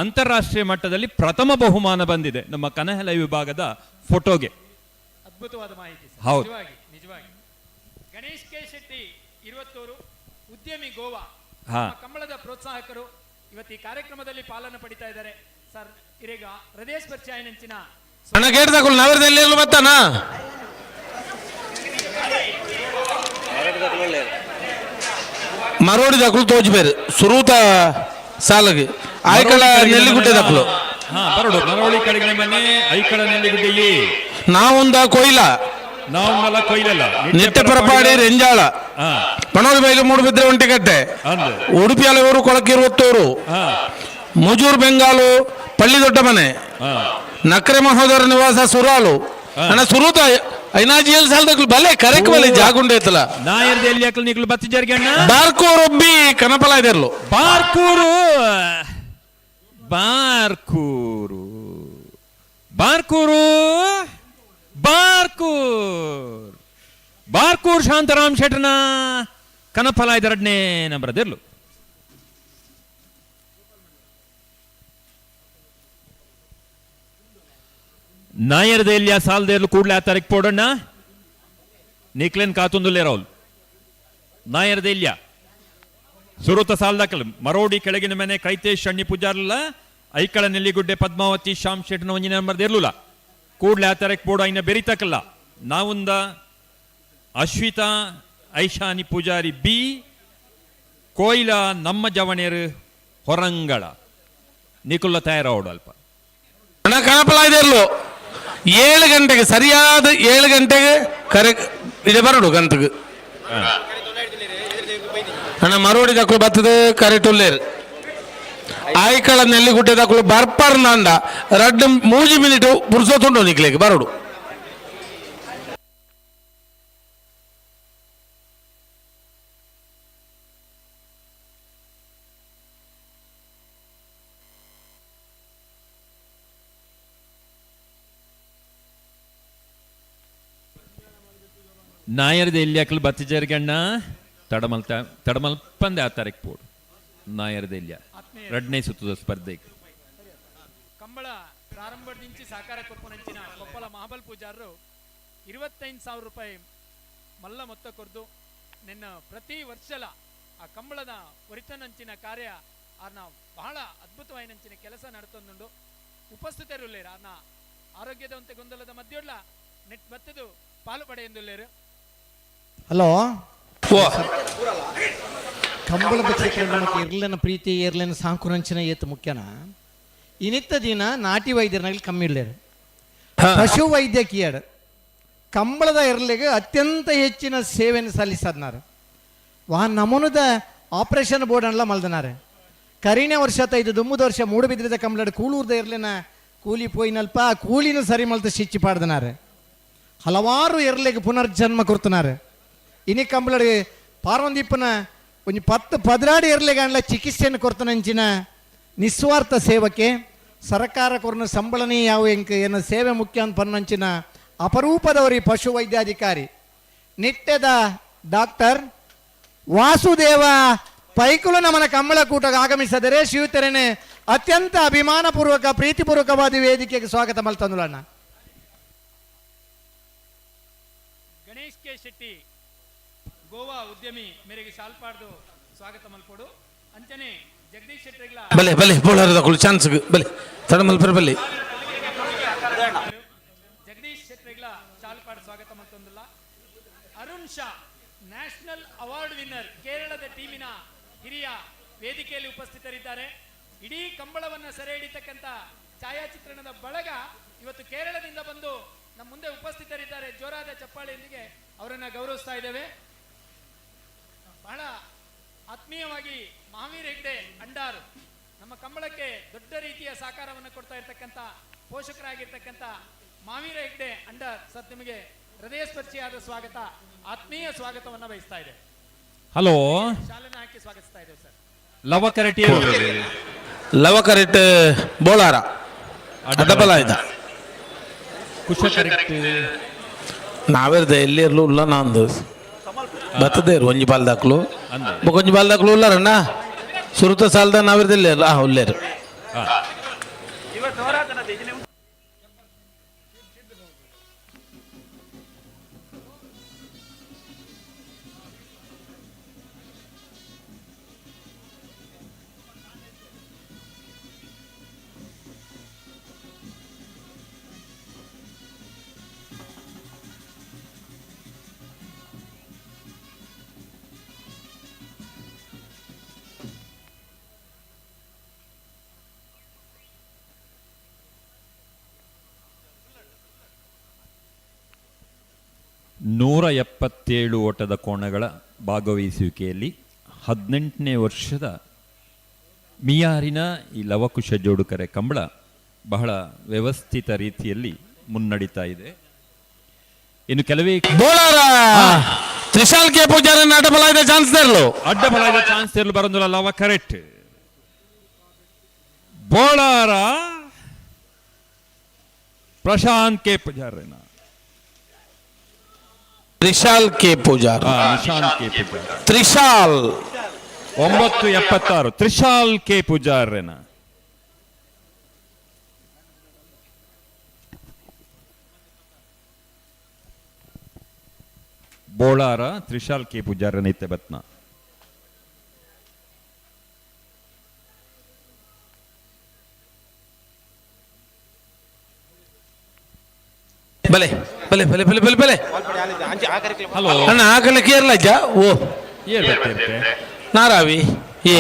ಅಂತಾರಾಷ್ಟ್ರೀಯ ಮಟ್ಟದಲ್ಲಿ ಪ್ರಥಮ ಬಹುಮಾನ ಬಂದಿದೆ ನಮ್ಮ ಕನೆಹಲ ವಿಭಾಗದ ಫೋಟೋಗೆ. ಅದ್ಭುತವಾದ ಮಾಹಿತಿ. ಹೌದು, ನಿಜವಾಗಿ ನಿಜವಾಗಿ. ಗಣೇಶ್ ಕೆ ಶೆಟ್ಟಿ ಇರುವತ್ತೂರು, ಉದ್ಯಮಿ ಗೋವಾ, ಕಂಬಳದ ಪ್ರೋತ್ಸಾಹಕರು ಇವತ್ತು ಈ ಕಾರ್ಯಕ್ರಮದಲ್ಲಿ ಪಾಲನ್ನು ಪಡಿತಾ ಇದ್ದಾರೆ ಸರ್. ಇರೀಗ ಹೃದಯ ಸ್ಪರ್ಶಿ ಆಯನಂಚಿನ ಬರ್ತಾನ ಮರೋಡಿ ದಕ್ಕಲು ತೋಜ್ಬೇರು ಸುರೂತ ಸಾಲಗಿ ಆಯ್ಕಳ ನೆಲ್ಲಿಗುಡ್ಡೆ ದಕ್ಕಲು. ಬರೋಡು ಮರೋಳಿ ಕಡೆಗಳ ಮನೆ ಐಕಳ ನೆಲ್ಲಿಗುಡ್ಡೆಯಲ್ಲಿ ನಾವೊಂದ ಕೊಯ್ಲ ನಾವೊಂದಲ್ಲ ಕೊಯ್ಲಲ್ಲ ನಿಟ್ಟೆ ಪರಪಾಡಿ ರೆಂಜಾಳ ಪಣೋಲ್ ಬೈಲು ಮೂಡುಬಿದ್ರೆ ಒಂಟಿಕಟ್ಟೆ ಉಡುಪಿ ಹಲವರು ಕೊಳಕಿರುವತ್ತೂರು ಮುಜೂರ್ ಬೆಂಗಾಲು ಪಳ್ಳಿ ದೊಡ್ಡ ಮನೆ ನಕ್ರೆ ಮಹೋದರ ನಿವಾಸ ಸುರಾಲು ಅಣ್ಣ ಸುರೂತ ಐನಾಜಿಯಲ್ ಸಾಲದಕ್ಲು ಬಲೆ ಕರೆಕ್ ಬಲೆ ಜಾಗುಂಡೆ ಐತಲ್ಲ. ನಾಯರ್ದ ಎಲ್ಲಿ ಹಾಕಲು ನಿಕ್ಲು ಬತ್ತಿ ಜರ್ಗೆ ಅಣ್ಣ. ಬಾರ್ಕೂರು ಒಬ್ಬಿ ಕನಪಲ ಇದೆರ್ಲು. ಬಾರ್ಕೂರು ಬಾರ್ಕೂರು ಬಾರ್ಕೂರು ಬಾರ್ಕೂರ್ ಬಾರ್ಕೂರ್ ಶಾಂತರಾಮ್ ಶೆಟ್ಟನ ಕನಫಲ ಇದರಡ್ನೇ ನಂಬರದಿರ್ಲು. ನಾಯರ್ದ ಎಲ್ಲಿಯ ಸಾಲದೇರ್ಲು ಕೂಡಲೇ ಆ ತಾರೀಕು ಪೋಡಣ್ಣ ನಿಕ್ಲೆನ್ ಕಾತೊಂದುಲ್ಲೆ ರಾಹುಲ್ ನಾಯರ್ದ ಎಲ್ಲಿಯ ಸುರುತ ಸಾಲ್ದಾಕಲ್ ಮರೋಡಿ ಕೆಳಗಿನ ಮನೆ ಕೈತೇಶ್ ಅಣ್ಣಿ ಪೂಜಾರ್ಲ ಐಕಳ ನೆಲ್ಲಿಗುಡ್ಡೆ ಪದ್ಮಾವತಿ ಶ್ಯಾಮ್ ಶೆಟ್ನ ಒಂಜಿನ ನಂಬರ್ ಇರ್ಲುಲ್ಲ ಕೂಡ್ಲೆ ಆ ತಾರೀಕು ಪೋಡ ಇನ್ನ ಬೆರಿತಕಲ್ಲ ನಾವುಂದ ಅಶ್ವಿತಾ ಐಶಾನಿ ಪೂಜಾರಿ ಬಿ ಕೋಯಿಲ ನಮ್ಮ ಜವಣೇರು ಹೊರಂಗಳ ನಿಕುಲ್ಲ ತಯಾರಾವಡು ಅಲ್ಪ. ಅಣ್ಣ ಕಣಪಲ ಇರ್ಲು 7 ಗಂಟೆಗೆ ಸರಿಯಾದ 7 ಗಂಟೆಗೆ ಕರೆ ಇದೆ ಬರಡು ಗಂಟೆಗೆ ಅಣ್ಣ. ಮರೋಡಿ ದಕ್ಕಲು ಬರ್ತದೆ ಕರೆಟುಲ್ಲೇರು ಆಯ್ಕಳ ನೆಲ್ಲಿಗುಡ್ಡೆ ದಕ್ಕಲು ಬರ್ಪರ್ ನಾಂಡ ರಡ್ಡು ಮೂಜಿ ಮಿನಿಟ್ ಪುರ್ಸೋತುಂಡು ನಿಕ್ಲೆಗ್ ಬರಡು. ನಾಯರ್ದ ಎಲ್ಲಿ ಹಾಕಲು ಬತ್ತಿಜರ್ಗಣ್ಣ ತಡಮಲ್ತ ತಡಮಲ್ಪಂದೆ ಆ ತಾರೀಕು ಪೋಡು ನಾಯರ್ದ ಎಲ್ಲಿಯ ರಡ್ನೇ ಸುತ್ತದ ಸ್ಪರ್ಧೆ. ಕಂಬಳ ಪ್ರಾರಂಭದಿಂಚಿ ಸಹಕಾರ ಕೊರ್ಪುನಂಚಿನ ಕೊಪ್ಪಲ ಮಹಾಬಲ್ ಪೂಜಾರರು 25,000 ರೂಪಾಯಿ ಮಲ್ಲ ಮೊತ್ತ ಕೊರ್ದು ನಿನ್ನ ಪ್ರತಿ ವರ್ಷಲ ಆ ಕಂಬಳದ ಒರಿತನಂಚಿನ ಕಾರ್ಯ ಆರ್ನ ಬಹಳ ಅದ್ಭುತವಾಯಿನಂಚಿನ ಕೆಲಸ ನಡತೊಂದುಂಡು. ಉಪಸ್ಥಿತರುಲ್ಲೇರು ಆರ್ನ ಆರೋಗ್ಯದಂತೆ ಗೊಂದಲದ ಮಧ್ಯೊಡ್ಲ ನೆಟ್ ಬತ್ತದು ಪಾಲು ಪಡೆಯೊಂದುಲ್ಲೇರು. ಹಲೋ, ಕಂಬಳದ ಕ್ಷೇತ್ರ ನಮಗೆ ಇರ್ಲನ ಪ್ರೀತಿ ಇರ್ಲನ ಸಾಂಕುರಂಚನ ಏತು ಮುಖ್ಯನ. ಇನಿತ್ತ ದಿನ ನಾಟಿ ವೈದ್ಯರನಲ್ಲಿ ಕಮ್ಮಿ ಇಲ್ಲೇರು ಪಶು ವೈದ್ಯಕೀಯರು ಕಂಬಳದ ಇರ್ಲಿಗೆ ಅತ್ಯಂತ ಹೆಚ್ಚಿನ ಸೇವೆಯನ್ನು ಸಲ್ಲಿಸದ್ನಾರು. ವಾ ನಮೂನದ ಆಪರೇಷನ್ ಬೋರ್ಡ್ ಅನ್ಲ ಮಲ್ದನಾರೆ. ಕರಿನೇ ವರ್ಷ ತೈದು ದುಮ್ಮದ ವರ್ಷ ಮೂಡುಬಿದ್ರಿದ ಕಂಬಳದ ಕೂಳೂರ್ದ ಇರ್ಲಿನ ಕೂಲಿ ಪೋಯಿನಲ್ಪ ಆ ಕೂಲಿನ ಸರಿ ಮಲ್ತ ಶಿಚ್ಚಿ ಪಾಡ್ದನಾರೆ. ಹಲವಾರು ಎರ್ಲಿಗೆ ಪುನರ್ಜನ್ಮ ಕೊಡ್ತನಾರೆ. ಇನಿ ಕಂಬಳಡಿ ಪಾರ್ವಂದೀಪನ ಒಂಜಿ 10 16 ಎರ್ಲಿಗೆ ಅನ್ಲ ಚಿಕಿತ್ಸೆಯನ್ನು ಕೊಡ್ತನಂಚಿನ ನಿಸ್ವಾರ್ಥ ಸೇವಕ್ಕೆ ಸರ್ಕಾರ ಕೊರ್ನ ಸಂಬಳನೇ ಯಾವ ಎಂಕ್ ಏನ ಸೇವೆ ಮುಖ್ಯ ಅಂತ ಪನ್ನಂಚಿನ ಅಪರೂಪದವರಿ ಪಶು ವೈದ್ಯಾಧಿಕಾರಿ ನಿತ್ಯದ ಡಾಕ್ಟರ್ ವಾಸುದೇವ ಪೈಕುಲು ನಮನ ಕಂಬಳಕೂಟಕ್ಕೆ ಆಗಮಿಸದರೆ ಶಿವತೆರೆನೆ ಅತ್ಯಂತ ಅಭಿಮಾನಪೂರ್ವಕ ಪ್ರೀತಿಪೂರ್ವಕವಾದ ವೇದಿಕೆಗೆ ಸ್ವಾಗತ ಮಲ್ತಂದುಲಣ್ಣ. ಗಣೇಶ್ ಕೆ ಶೆಟ್ಟಿ ಗೋವಾ ಉದ್ಯಮಿ ಮೇರೆಗೆ ಶಾಲ್ಪಾಡ್ದು ಸ್ವಾಗತ ಮಲ್ಪೋಡು. ಅಂಚನೆ ಜಗದೀಶ್ ಶೆಟ್ಟಿಗಳ ಬಲೆ ಬಲೆ ಬೋಳಾರದ ಚಾನ್ಸ್ ಬಲೆ ತಡಮಲ್ಪರ ಬಲೆ. ಜಗದೀಶ್ ಶೆಟ್ಟಿಗಳ ಶಾಲ್ಪಾಡ್ ಸ್ವಾಗತ ಮಲ್ತೊಂದುಲ್ಲ. Arun Shah national award winner ಕೇರಳದ ಟೀಮಿನ ಹಿರಿಯ ವೇದಿಕೆಯಲ್ಲಿ ಉಪಸ್ಥಿತರಿದ್ದಾರೆ. ಇಡೀ ಕಂಬಳವನ್ನು ಸೆರೆ ಹಿಡಿತಕ್ಕಂಥ ಛಾಯಾಚಿತ್ರಣದ ಬಳಗ ಇವತ್ತು ಕೇರಳದಿಂದ ಬಂದು ನಮ್ಮ ಮುಂದೆ ಉಪಸ್ಥಿತರಿದ್ದಾರೆ. ಜೋರಾದ ಚಪ್ಪಾಳೆಯೊಂದಿಗೆ ಅವರನ್ನು ಗೌರವಿಸ್ತಾ ಇದ್ದೇವೆ. ಬಹಳ ಆತ್ಮೀಯವಾಗಿ ಮಹಾವೀರ್ ಹೆಗ್ಡೆ ಅಂಡಾರು ನಮ್ಮ ಕಂಬಳಕ್ಕೆ ದೊಡ್ಡ ರೀತಿಯ ಸಹಕಾರವನ್ನು ಕೊಡ್ತಾ ಇರ್ತಕ್ಕಂಥ ಪೋಷಕರಾಗಿರ್ತಕ್ಕಂಥ ಮಹಾವೀರ ಹೆಗ್ಡೆ ಅಂಡಾರ್ ಸರ್ ನಿಮಗೆ ಹೃದಯ ಸ್ಪರ್ಶಿಯಾದ ಸ್ವಾಗತ, ಆತ್ಮೀಯ ಸ್ವಾಗತವನ್ನು ಬಯಸ್ತಾ ಇದೆ. ಹಲೋ, ಶಾಲೆನ ಹಾಕಿ ಸ್ವಾಗತಿಸ್ತಾ ಇದ್ದೇವೆ ಸರ್. ಲವ ಕರೆಟಿ ಲವ ಕರೆಕ್ಟ್ ಬೋಳಾರ ಅಡ್ಡಬಲ ಆಯ್ತಾ ಕುಶ ಕರೆಕ್ಟ್ ನಾವೇರ್ದ ಎಲ್ಲಿ ಇರ್ಲು ಉಲ್ಲ ನಾಂದು ಬರ್ತದೆ ಒಂಜಿ ಬಾಲ್ ದಾಕ್ಲು ಒಂಜಿ ಬಾಲ್ ದಾಕ್ಲು ಉಲ್ಲಾರಣ್ಣ ಸುರುತ ಸಾಲದ ನಾವಿರ್ದಿಲ್ಲ ಆ ಉಲ್ಲೇರು. 177 ಓಟದ ಕೋಣಗಳ ಭಾಗವಹಿಸುವಿಕೆಯಲ್ಲಿ 18ನೇ ವರ್ಷದ ಮಿಯಾರಿನ ಈ ಲವಕುಶ ಜೋಡುಕರೆ ಕಂಬಳ ಬಹಳ ವ್ಯವಸ್ಥಿತ ರೀತಿಯಲ್ಲಿ ಮುನ್ನಡೀತಾ ಇದೆ. ಇನ್ನು ಕೆಲವೇ ತ್ರಿಶಾಲ್ ಕೆ ಪೂಜಾರಿ ಅಡ್ಡಬಲ ಇದೆ ಚಾನ್ಸ್ ಇರಲು ಅಡ್ಡಬಲ ಇದೆ ಚಾನ್ಸ್ ಇರಲು ಬರೋದಿಲ್ಲ. ಲವ ಕರೆಕ್ಟ್ ಬೋಳಾರ ಪ್ರಶಾಂತ್ ಕೆ ಪೂಜಾರಿನ ತ್ರಿಶಾಲ್ ಕೆ ಪೂಜಾರ್ ನಿಶಾಂತ್ ಕೆ ಪೂಜಾರ್ ತ್ರಿಶಾಲ್ 9.76 ತ್ರಿಶಾಲ್ ಕೆ ಪೂಜಾರ್ನ. ಬೋಳಾರ ತ್ರಿಶಾಲ್ ಕೆ ಪೂಜಾರ ನಿತ್ಯ ಬತ್ನ. ಬಲೆ ಬಲೆ ಬಲೆ ಬಲೆ ಬಲೆ ಬಲೆ. ಹಲೋ ಅಣ್ಣ, ಆಕಲೆ ಕೇರಳ ಅಜ್ಜ ಓ. ಏರ್ ಬರ್ತಿರ್ತೆ? ನಾರಾವಿ ಏ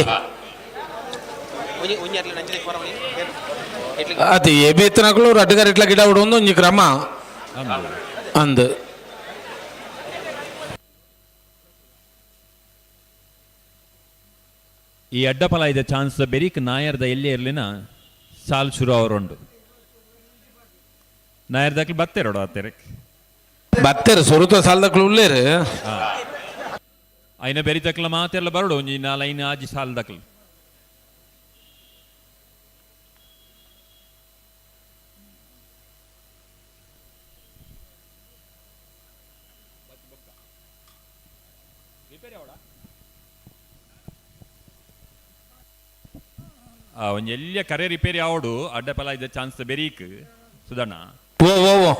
ಅದು ಎ ಬೇತನಕಲು ರಡ್ಡುಗರ ಇಟ್ಲ ಗಿಡ ಉಡೊಂದು ಒಂಜಿ ಕ್ರಮ ಅಂದು. ಈ ಅಡ್ಡಪಲ ಇದೆ ಚಾನ್ಸ್ ಬೆರಿಕ್ ನಾಯರ್ದ ಎಲ್ಲಿ ಇರ್ಲಿನ ಸಾಲ್ ಶುರು ಅವರುಂಡು. ನಾಯರ್ದಾಕ್ಲಿ ಬತ್ತೆರೋಡು ಆತೆರೆ. ಬತ್ತೆರು ಸುರುತ ಸಾಲ್ದಕ್ಲು ಉಲ್ಲೇರು. ಐನ ಬೆರಿ ತಕ್ಲ ಮಾತೆಲ್ಲ ಬರೋಡು ಒಂಜಿ ನಾಲ್ ಐನು ಆಜಿ ಸಾಲ್ ದಕ್ಲು. ಒಂಜಿ ಎಲ್ಲಿಯ ಕರೆ ರಿಪೇರಿ ಆವಡು ಅಡ್ಡಪಲ ಇದೆ ಚಾನ್ಸ್ ಬೆರೀಕ್ ಸುಧಣ್ಣ. ಓ ಓ ಓ.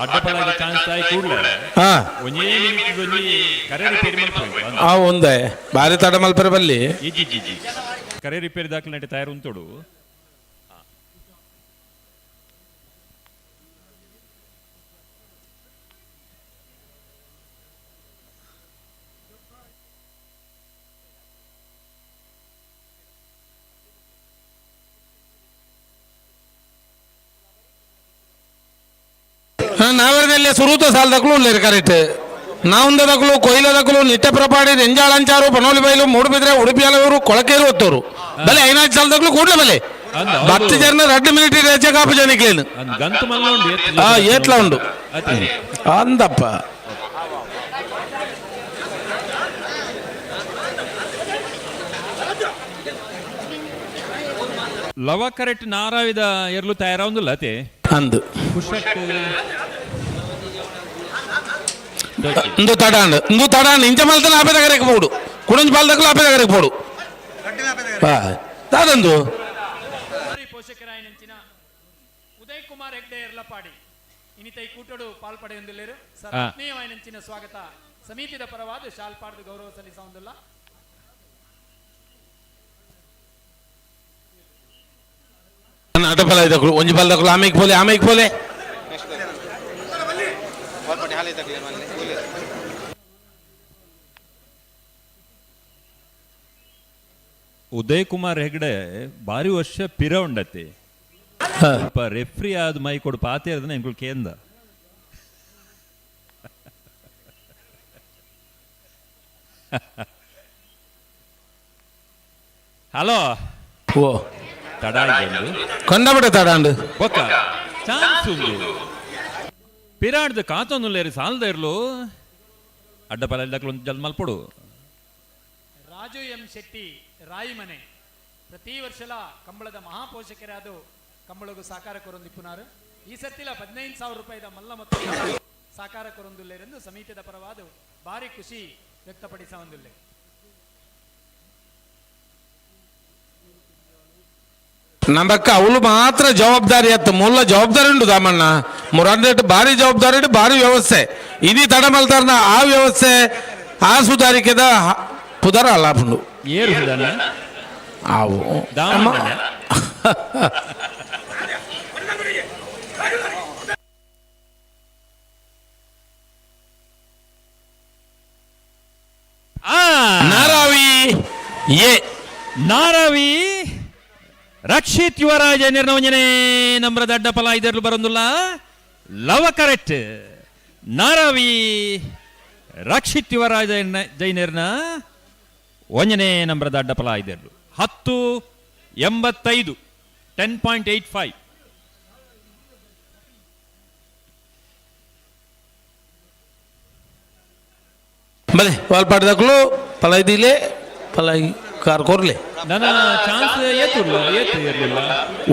ಅಡ್ಡಪಲ ಇದೆ ಚಾನ್ಸ್ ಆಯಿ ಕೂಡ್ಲೆ ಹಾ. ಒಂಜೇ ಮಿನಿಟ್ ಒಂಜಿ ಕರೆ ರಿಪೇರಿ ಮಲ್ಪೊಡು. ಆ ಒಂದೇ ಬಾರಿ ತಡ ಮಲ್ಪರೆ ಬಲ್ಲಿ. ಇಜ್ಜಿ ಜಿ ಜಿ ಕರೆ ರಿಪೇರಿ ದಾಖಲೆ ತಯಾರು ಉಂಟುಡು. ನಾವರದಲ್ಲಿ ಸುರೂತ ಸಾಲದಕ್ಕಲು ಉಲ್ಲೇರು ಕರೆಕ್ಟ್. ನಾವುಂದದಕ್ಕಲು ಕೊಯ್ಲದಕ್ಕಲು ನಿಟ್ಟೆಪ್ರಪಾಡಿ ನೆಂಜಾಳಂಚಾರು ಪನೋಲಿ ಬೈಲು ಮೂಡುಬಿದ್ರೆ ಉಡುಪಿ ಹಲವರು ಕೊಳಕೇರು ಒತ್ತೋರು ಬಲೆ ಐನಾಜ್ ಸಾಲದಕ್ಕಲು ಕೂಡ್ಲೆ ಬಲೆ ಬತ್ತು ಜನ 2 ಮಿನಿಟ್ ರಜೆ ಕಾಪು ಜನಿಕ್ಲೇನು. ಗಂತು ಮಲ್ಲ ಉಂಡು. ಆ ಏತ್ಲ ಉಂಡು ಅಂದಪ್ಪ. ಲವ ಕರೆಕ್ಟ್ ನಾರಾವಿದ ಎರ್ಲು ತಯಾರಾವಂದಿಲ್ಲ ಅತೆ. ಅಂದು ಕುಶಕ್ ಇಂದು ತಡಾಂಡ್ ಇಂದು ತಡಾಂಡ್ ಇಂಚ ಮಲ್ತನ ಆಪೆ ತಗರಕ್ಕೆ ಪೋಡು ಕುಡಂಜ್ ಪಾಲ್ದಕ್ಕಲು ಆಪೆ ತಗರಕ್ಕೆ ಪೋಡು ದಾದಂದು. ಪೋಷಕರಾಯನಂಚಿನ ಉದಯ್ ಕುಮಾರ್ ಹೆಗ್ಡೆ ಎರ್ಲಪಾಡಿ ಇನ್ನಿತ ಈ ಕೂಟಡು ಪಾಲ್ಪಡೆಯೊಂದಿಲ್ಲೇರು ಸರ್. ಆತ್ಮೀಯವಾಯಿನಂಚಿನ ಸ್ವಾಗತ ಸಮಿತಿದ ಪರವಾದ ಶಾಲ್ಪಾಡ್ದು ಗೌರವ ಸಲ್ಲಿಸೊಂದಿಲ್ಲ. ಅಡ್ಡ ಫಲ ಇದಕ್ಕಲು ಒಂಜಿ ಫಲದಕ್ಕಲು ಆಮೇಕ್ ಪೋಲೆ ಆಮೇಕ್ ಪೋಲೆ. ಉದಯ್ ಕುಮಾರ್ ಹೆಗ್ಡೆ ಬಾರಿ ವರ್ಷ ಪಿರ ಉಂಡತ್ತೆ ರೆಫ್ರಿ ಆದ ಮೈ ಕೊಡು ಪಾತೆ ಎಂಕುಲು ಕೇಂದ. ಹಲೋ ಓ ತಡ ಆಯ್ತು. ಕಂಡಬಿಟ್ಟೆ ತಡಾಂಡ್. ಬೊಕ್ಕ ಚಾನ್ಸ್ ಉಂಡು ಪಿರಾಡ್ದು ಕಾತೊಂದುಲ್ಲೇರು ಸಾಲ್ದ ಇರ್ಲು ಅಡ್ಡ ಪಲ ಒಂದು ಜಲ್ ಮಲ್ಪೊಡು. ರಾಜು ಎಂ ಶೆಟ್ಟಿ ರಾಯಿಮನೆ ಪ್ರತಿ ವರ್ಷಲ ಕಂಬಳದ ಮಹಾಪೋಷಕರಾದ ಕಂಬಳಗು ಸಾಕಾರ ಕೊರೊಂದಿಪ್ಪುನಾರು. ಈ ಸತ್ತಿಲ 15,000 ರೂಪಾಯಿದ ಮಲ್ಲ ಮತ್ತು ಸಾಕಾರ ಕೊರೊಂದುಲ್ಲೇರೆಂದು ಸಮಿತಿದ ಪರವಾದ ಭಾರಿ ಖುಷಿ ವ್ಯಕ್ತಪಡಿಸವಂದುಲ್ಲೆ. ನಮ್ಮಕ್ಕ ಅವಳು ಮಾತ್ರ ಜವಾಬ್ದಾರಿ ಅತ್ತ ಮೂಲ ಜವಾಬ್ದಾರಿ ಉಂಟು ದಾಮಣ್ಣ ಮುರಾಂದೇಟ್ ಭಾರಿ ಜವಾಬ್ದಾರಿ ಉಂಟು, ಭಾರಿ ವ್ಯವಸ್ಥೆ ಇಡೀ ತಡ ಮಲ್ತಾರನ ಆ ವ್ಯವಸ್ಥೆ ಆ ಸುಧಾರಿಕೆದ ಪುದರ ಅಲ್ಲ ಏರು ಸುಧಾನ ಆವು. ದಾಮಣ್ಣ. ನಾರಾವಿ ಎ ನಾರಾವಿ ರಕ್ಷಿತ್ ಯುವರಾಜ ನಿರ್ಣವಂಜನೆ ನಮ್ರದ ಅಡ್ಡಪಲ ಇದರಲು ಬರಂದುಲ್ಲ ಲವ ಕರೆಕ್ಟ್ ನಾರಾವಿ ರಕ್ಷಿತ್ ಯುವರಾಜ ಜೈನರ್ನ ಒಂಜನೇ ನಂಬರದ ಅಡ್ಡಪಲ ಇದರಲು 10.85 10.85. ಬಲೆ ವಾಲ್ಪಾಟದಕ್ಕಲು ಪಲೈದಿಲೆ ಪಲೈ ಕಾರ್ ಕೊರ್ಲೆ. ನನ್ನ ಚಾನ್ಸ್ ಏತುಲ್ಲ ಏತು ಇರಲಿಲ್ಲ.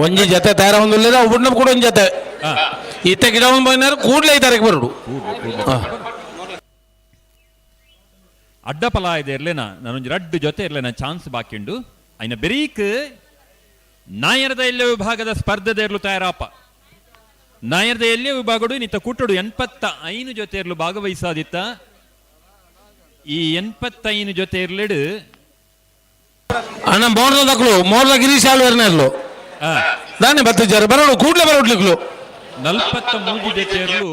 ಒಂಜಿ ಜೊತೆ ತಯಾರ ಒಂದುಲ್ಲ ಒಬ್ಬನ ಕೂಡ ಒಂಜಿ ಜೊತೆ ಈತ ಗಿಡ ಒಂದು ಬಂದಾರ ಕೂಡ್ಲೆ ಈ ತಾರೀಕು ಬರುಡು. ಅಡ್ಡಪಲ ಇದೆ ಇರ್ಲೇನಾ ನಾನೊಂಜಿ ರಡ್ಡು ಜೊತೆ ಇರ್ಲೇನಾ ಚಾನ್ಸ್ ಬಾಕಿ ಉಂಡು. ಐನ ಬೆರೀಕ್ ನಾಯರದ ಎಲ್ಲೆ ವಿಭಾಗದ ಸ್ಪರ್ಧೆದ ಇರ್ಲು ತಯಾರಾಪ. ನಾಯರದ ಎಲ್ಲೆ ವಿಭಾಗಡು ನಿತ್ತ ಕೂಟಡು 85 ಜೊತೆ ಇರ್ಲು ಭಾಗವಹಿಸಾದಿತ್ತ. ಈ 85 ಜೊತೆ ಇರ್ಲೆಡು ಅಣ್ಣ ಮೋರ್ದ ದಕ್ಲು ಮೋರ್ದ ಗಿರೀಶ್ ಆಳ್ವೇರ್ನ ಇರ್ಲು ದಾನೆ ಬತ್ತಿದ್ದಾರೆ ಬರೋಡು ಕೂಡ್ಲೆ ಬರೋಡ್ಲಿಕ್ಲು. 43 ಜೊತೆ ಇರ್ಲು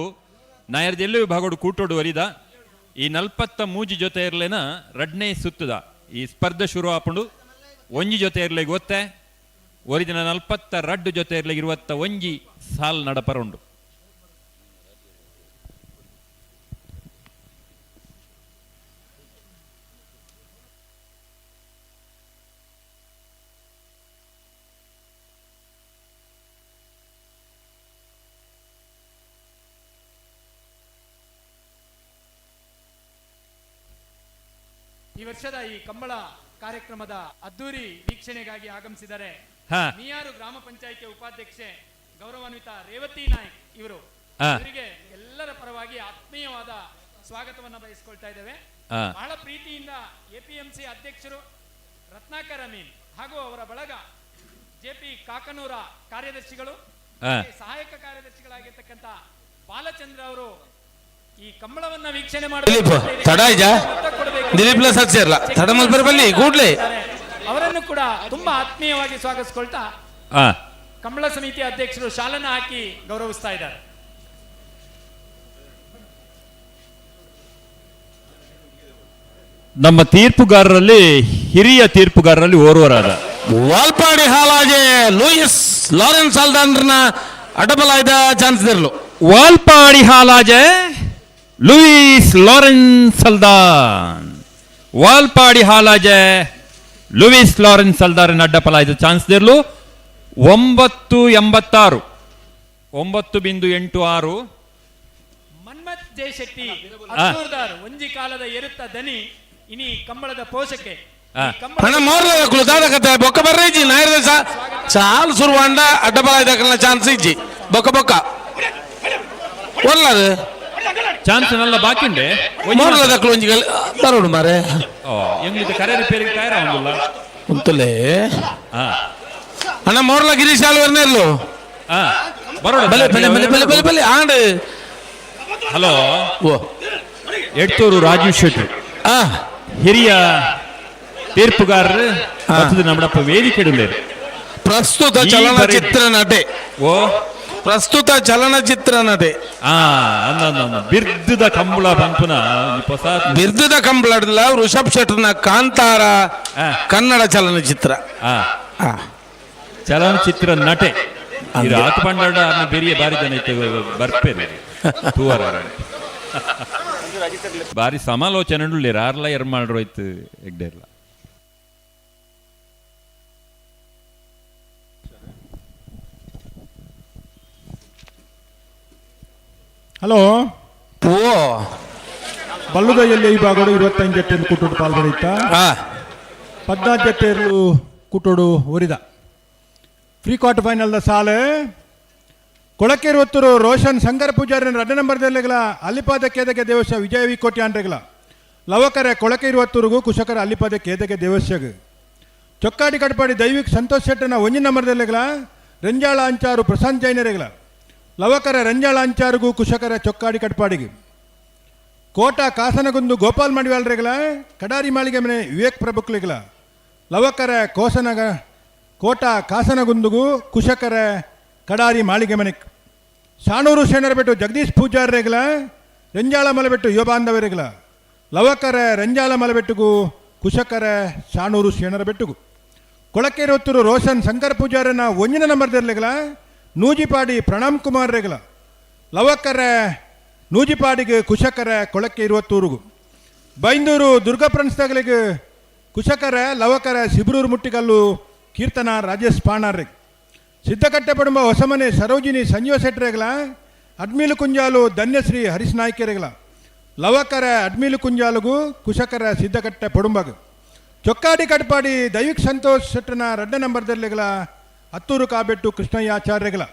ನಾಯರ್ದೆಲ್ಲ ವಿಭಾಗಡು ಕೂಟೋಡು ವರಿದ ಈ 43 ಜೊತೆ ಇರ್ಲೇನ ರಡ್ನೇ ಸುತ್ತದ ಈ ಸ್ಪರ್ಧೆ ಶುರು ಆಪುಂಡು. ಒಂಜಿ ಜೊತೆ ಇರ್ಲೆಗ್ ಒತ್ತೆ ಒರಿದಿನ 42 ಜೊತೆ ಇರ್ಲೆಗ್ ಇರುವತ್ತ ಒಂಜಿ ಸಾಲ್ ನಡಪರುಂಡು. ಈ ವರ್ಷದ ಈ ಕಂಬಳ ಕಾರ್ಯಕ್ರಮದ ಅದ್ದೂರಿ ವೀಕ್ಷಣೆಗಾಗಿ ಆಗಮಿಸಿದ್ದಾರೆ ಮಿಯಾರು ಗ್ರಾಮ ಪಂಚಾಯಿತಿ ಉಪಾಧ್ಯಕ್ಷೆ ಗೌರವಾನ್ವಿತ ರೇವತಿ ನಾಯ್ಕ್ ಇವರು. ಇವರಿಗೆ ಎಲ್ಲರ ಪರವಾಗಿ ಆತ್ಮೀಯವಾದ ಸ್ವಾಗತವನ್ನು ಬಯಸಿಕೊಳ್ತಾ ಇದ್ದೇವೆ. ಬಹಳ ಪ್ರೀತಿಯಿಂದ ಎಪಿಎಂಸಿ ಅಧ್ಯಕ್ಷರು ರತ್ನಾಕರ್ ಅಮೀನ್ ಹಾಗೂ ಅವರ ಬಳಗ ಜೆಪಿ ಕಾಕನೂರ ಕಾರ್ಯದರ್ಶಿಗಳು, ಸಹಾಯಕ ಕಾರ್ಯದರ್ಶಿಗಳಾಗಿರ್ತಕ್ಕಂಥ ಬಾಲಚಂದ್ರ ಅವರು ಈ ಕಂಬಳವನ್ನ ವೀಕ್ಷಣೆ ದಿಲೀಪ್ ತಡ ಇಜಾ ದಿಲೀಪ್ ಸೇರ್ಲ ತಡ ಮಲ್ಪರ ಬಲ್ಲಿ ಕೂಡ್ಲೆ ಅವರನ್ನು ಕೂಡ ತುಂಬಾ ಆತ್ಮೀಯವಾಗಿ ಸ್ವಾಗತಿಸಿಕೊಳ್ತಾ ಕಂಬಳ ಸಮಿತಿ ಅಧ್ಯಕ್ಷರು ಶಾಲನ್ನ ಹಾಕಿ ಗೌರವಿಸ್ತಾ ಇದ್ದಾರೆ. ನಮ್ಮ ತೀರ್ಪುಗಾರರಲ್ಲಿ ಹಿರಿಯ ತೀರ್ಪುಗಾರರಲ್ಲಿ ಓರ್ವರಾದ ವಾಲ್ಪಾಡಿ ಹಾಲಾಜೆ ಲೂಯಿಸ್ ಲಾರೆನ್ಸ್ ಅಲ್ದಾನ್ರನ್ನ ಅಡಬಲಾಯ್ದ ಚಾನ್ಸ್ ಇರಲು. ವಾಲ್ಪಾಡಿ ಹಾಲಾಜೆ ಲೂಯಿಸ್ ಲಾರೆನ್ಸ್ ಅಲ್ದಾನ್, ವಾಲ್ಪಾಡಿ ಹಾಲಾಜೆ ಲೂಯಿಸ್ ಲಾರೆನ್ಸ್ ಅಲ್ದಾನ್ ಅಡ್ಡಪಲಾಯ್ದ ಚಾನ್ಸ್ ಇರಲು. 9.86, 9.86. ಮನ್ಮಥ್ ಜಯಶೆಟ್ಟಿ ಅತ್ತೂರ್ದಾರ್ ಒಂಜಿ ಕಾಲದ ಎರುತ್ತ ದನಿ ಇನಿ ಕಂಬಳದ ಪೋಷಕೆ. ಹಣ ಮೋರ್ಲ ದಾದ ಕತೆ ಬೊಕ್ಕ ಬರ್ರ ಇಜ್ಜಿ ನಾಯರ್ದ ಚಾಲ್ ಸುರುವಾಂಡ ಅಡ್ಡಬಲಾಯ್ದ ಚಾನ್ಸ್ ಇಜ್ಜಿ ಬೊಕ್ಕ ಬೊಕ್ಕ ಒಲ್ಲದು ಚಾನ್ಸ್ ನಲ್ಲ ಬಾಕಿ ಉಂಡೆ ಮೋರ್ಲ ದಕ್ಲು ಒಂಜಿ ಬರೋಡು ಮಾರೆ. ಓ ಎಂಗ್ಲಿತ ಕರೆ ರಿಪೇರಿಗೆ ತಯಾರ ಒಂದುಲ್ಲ ಉಂತುಲೆ ಅಣ್ಣ ಮೋರ್ಲ ಗಿರೀಶ್ ಆಳ್ವೇರ್ನ ಇರ್ಲು. ಬರೋಣ. ಬಲೆ ಬಲೆ ಬಲೆ ಬಲೆ ಬಲೆ ಬಲೆ ಆಂಡ್. ಹಲೋ ಓ ಎಡ್ತೂರು ರಾಜೀವ್ ಶೆಟ್ಟಿ ಹಿರಿಯ ತೀರ್ಪುಗಾರರು ಬತ್ತದ ನಮ್ಮಡಪ್ಪ ವೇದಿಕೆ ಇಡಲೇರು. ಪ್ರಸ್ತುತ ಚಲನಚಿತ್ರ ನಟೆ. ಓ ಪ್ರಸ್ತುತ ಚಲನಚಿತ್ರ ನಟೆ. ಬಿರ್ದದ ಕಂಬಳ ಪಂಪುನ ಹೊಸ ಬಿರ್ದದ ಕಂಬಳ ಋಷಭ್ ಶೆಟ್ಟರ್ನ ಕಾಂತಾರ ಕನ್ನಡ ಚಲನಚಿತ್ರ. ಚಲನಚಿತ್ರ ನಟೆ ಇದು ಆತ ಪಂಡ ಬೇರೆ ಬಾರಿ ಜನ ಇತ್ತು ಬರ್ಪೇರು ತೂವರ ಬಾರಿ ಸಮಾಲೋಚನೆ ಉಳ್ಳೇರು ಆರ್ಲ ಎರ್ ಮಾಡ್ರೋಯ್ತು ಎಗ್ಡೆರ್ಲ. ಹಲೋ ಓ ಬಲ್ಲುದಯಲ್ಲಿ ಈ ಭಾಗಡು 25 ಜೊತೆಯನ್ನು ಕೂಟೋಡು ಪಾಲ್ಗೊಳ್ಳಿತ್ತ 14 ಜೊತೆಯರು ಕೂಟೋಡು ಒರಿದ. ಪ್ರೀ ಕ್ವಾರ್ಟರ್ ಫೈನಲ್ದ ಸಾಲೆ ಕೊಳಕೇರು ಒತ್ತೂರು ರೋಷನ್ ಶಂಕರ ಪೂಜಾರಿ ರಡ್ಡ ನಂಬರ್ದಲ್ಲಿಗಳ ಅಲ್ಲಿಪಾದ ಕೇದಗೆ ದೇವಸ್ಯ ವಿಜಯ ವಿ ಕೋಟಿ ಆಂಡ್ರೆಗಳ ಲವಕರೆ ಕೊಳಕೇರು ಒತ್ತೂರಿಗೂ ಕುಶಕರ ಅಲ್ಲಿಪಾದ ಕೇದಗೆ ದೇವಸ್ಯಗ ಚೊಕ್ಕಾಡಿ ಕಟ್ಪಾಡಿ ದೈವಿಕ್ ಸಂತೋಷ್ ಶೆಟ್ಟನ ಒಂಜಿ ನಂಬರ್ದಲ್ಲಿಗಳ ರಂಜಾಳ ಅಂಚಾರು ಪ್ರಶಾಂತ್ ಜೈನರೆಗಳ ಲವಕರ ರಂಜಾಳ ಅಂಚಾರುಗೂ ಕುಶಕರ ಚೊಕ್ಕಾಡಿ ಕಟ್ಪಾಡಿಗೆ ಕೋಟ ಕಾಸನಗುಂದು ಗೋಪಾಲ್ ಮಡಿವಾಳ್ರೆಗಳ ಕಡಾರಿ ಮಾಳಿಗೆ ಮನೆ ವಿವೇಕ್ ಪ್ರಭುಕ್ಲಿಗಳ ಲವಕರ ಕೋಸನಗ ಕೋಟ ಕಾಸನಗುಂದುಗೂ ಕುಶಕರ ಕಡಾರಿ ಮಾಳಿಗೆ ಮನೆ ಸಾಣೂರು ಶೇಣರಬೆಟ್ಟು ಜಗದೀಶ್ ಪೂಜಾರ್ರೆಗಳ ರಂಜಾಳ ಮಲಬೆಟ್ಟು ಯುವ ಬಾಂಧವರೆಗಳ ಲವಕರ ರಂಜಾಳ ಮಲಬೆಟ್ಟುಗೂ ಕುಶಕರ ಸಾಣೂರು ಶೇಣರಬೆಟ್ಟುಗೂ ಕೊಳಕೇರೊತ್ತೂರು ರೋಷನ್ ಶಂಕರ ಪೂಜಾರನ ಒಂಜಿನ ನಂಬರ್ದಿರ್ಲಿಗಳ ನೂಜಿಪಾಡಿ ಪ್ರಣಾಮ್ ಕುಮಾರ್ ರೆಗಳ ಲವಕರ ನೂಜಿಪಾಡಿಗೆ ಕುಶಕರ ಕೊಳಕೆ ಇರುವತ್ತೂರುಗು ಬೈಂದೂರು ದುರ್ಗಾ ಪ್ರಣಸ್ತಗಳಿಗೆ ಕುಶಕರ ಲವಕರ ಸಿಬ್ರೂರು ಮುಟ್ಟಿಗಲ್ಲು ಕೀರ್ತನ ರಾಜೇಶ್ ಪಾಣಾರ್ರೆಗ್ ಸಿದ್ದಕಟ್ಟೆ ಪಡುಂಬ ಹೊಸಮನೆ ಸರೋಜಿನಿ ಸಂಜೀವ ಶೆಟ್ಟರೆಗಳ ಅಡ್ಮೀಲು ಕುಂಜಾಲು ಧನ್ಯಶ್ರೀ ಹರೀಶ್ ನಾಯ್ಕೆರೆಗಳ ಲವಕರ ಅಡ್ಮೀಲು ಕುಂಜಾಲುಗು ಕುಶಕರ ಸಿದ್ದಕಟ್ಟೆ ಪಡುಂಬಗು ಚೊಕ್ಕಾಡಿ ಕಟ್ಪಾಡಿ ದೈವಿಕ್ ಸಂತೋಷ್ ಶೆಟ್ಟನ ರಡ್ಡ ನಂಬರ್ದಲ್ಲಿಗಳ ಹತ್ತೂರು ಕಾಬೆಟ್ಟು ಕೃಷ್ಣಯ್ಯಾಚಾರ್ಯಗಳ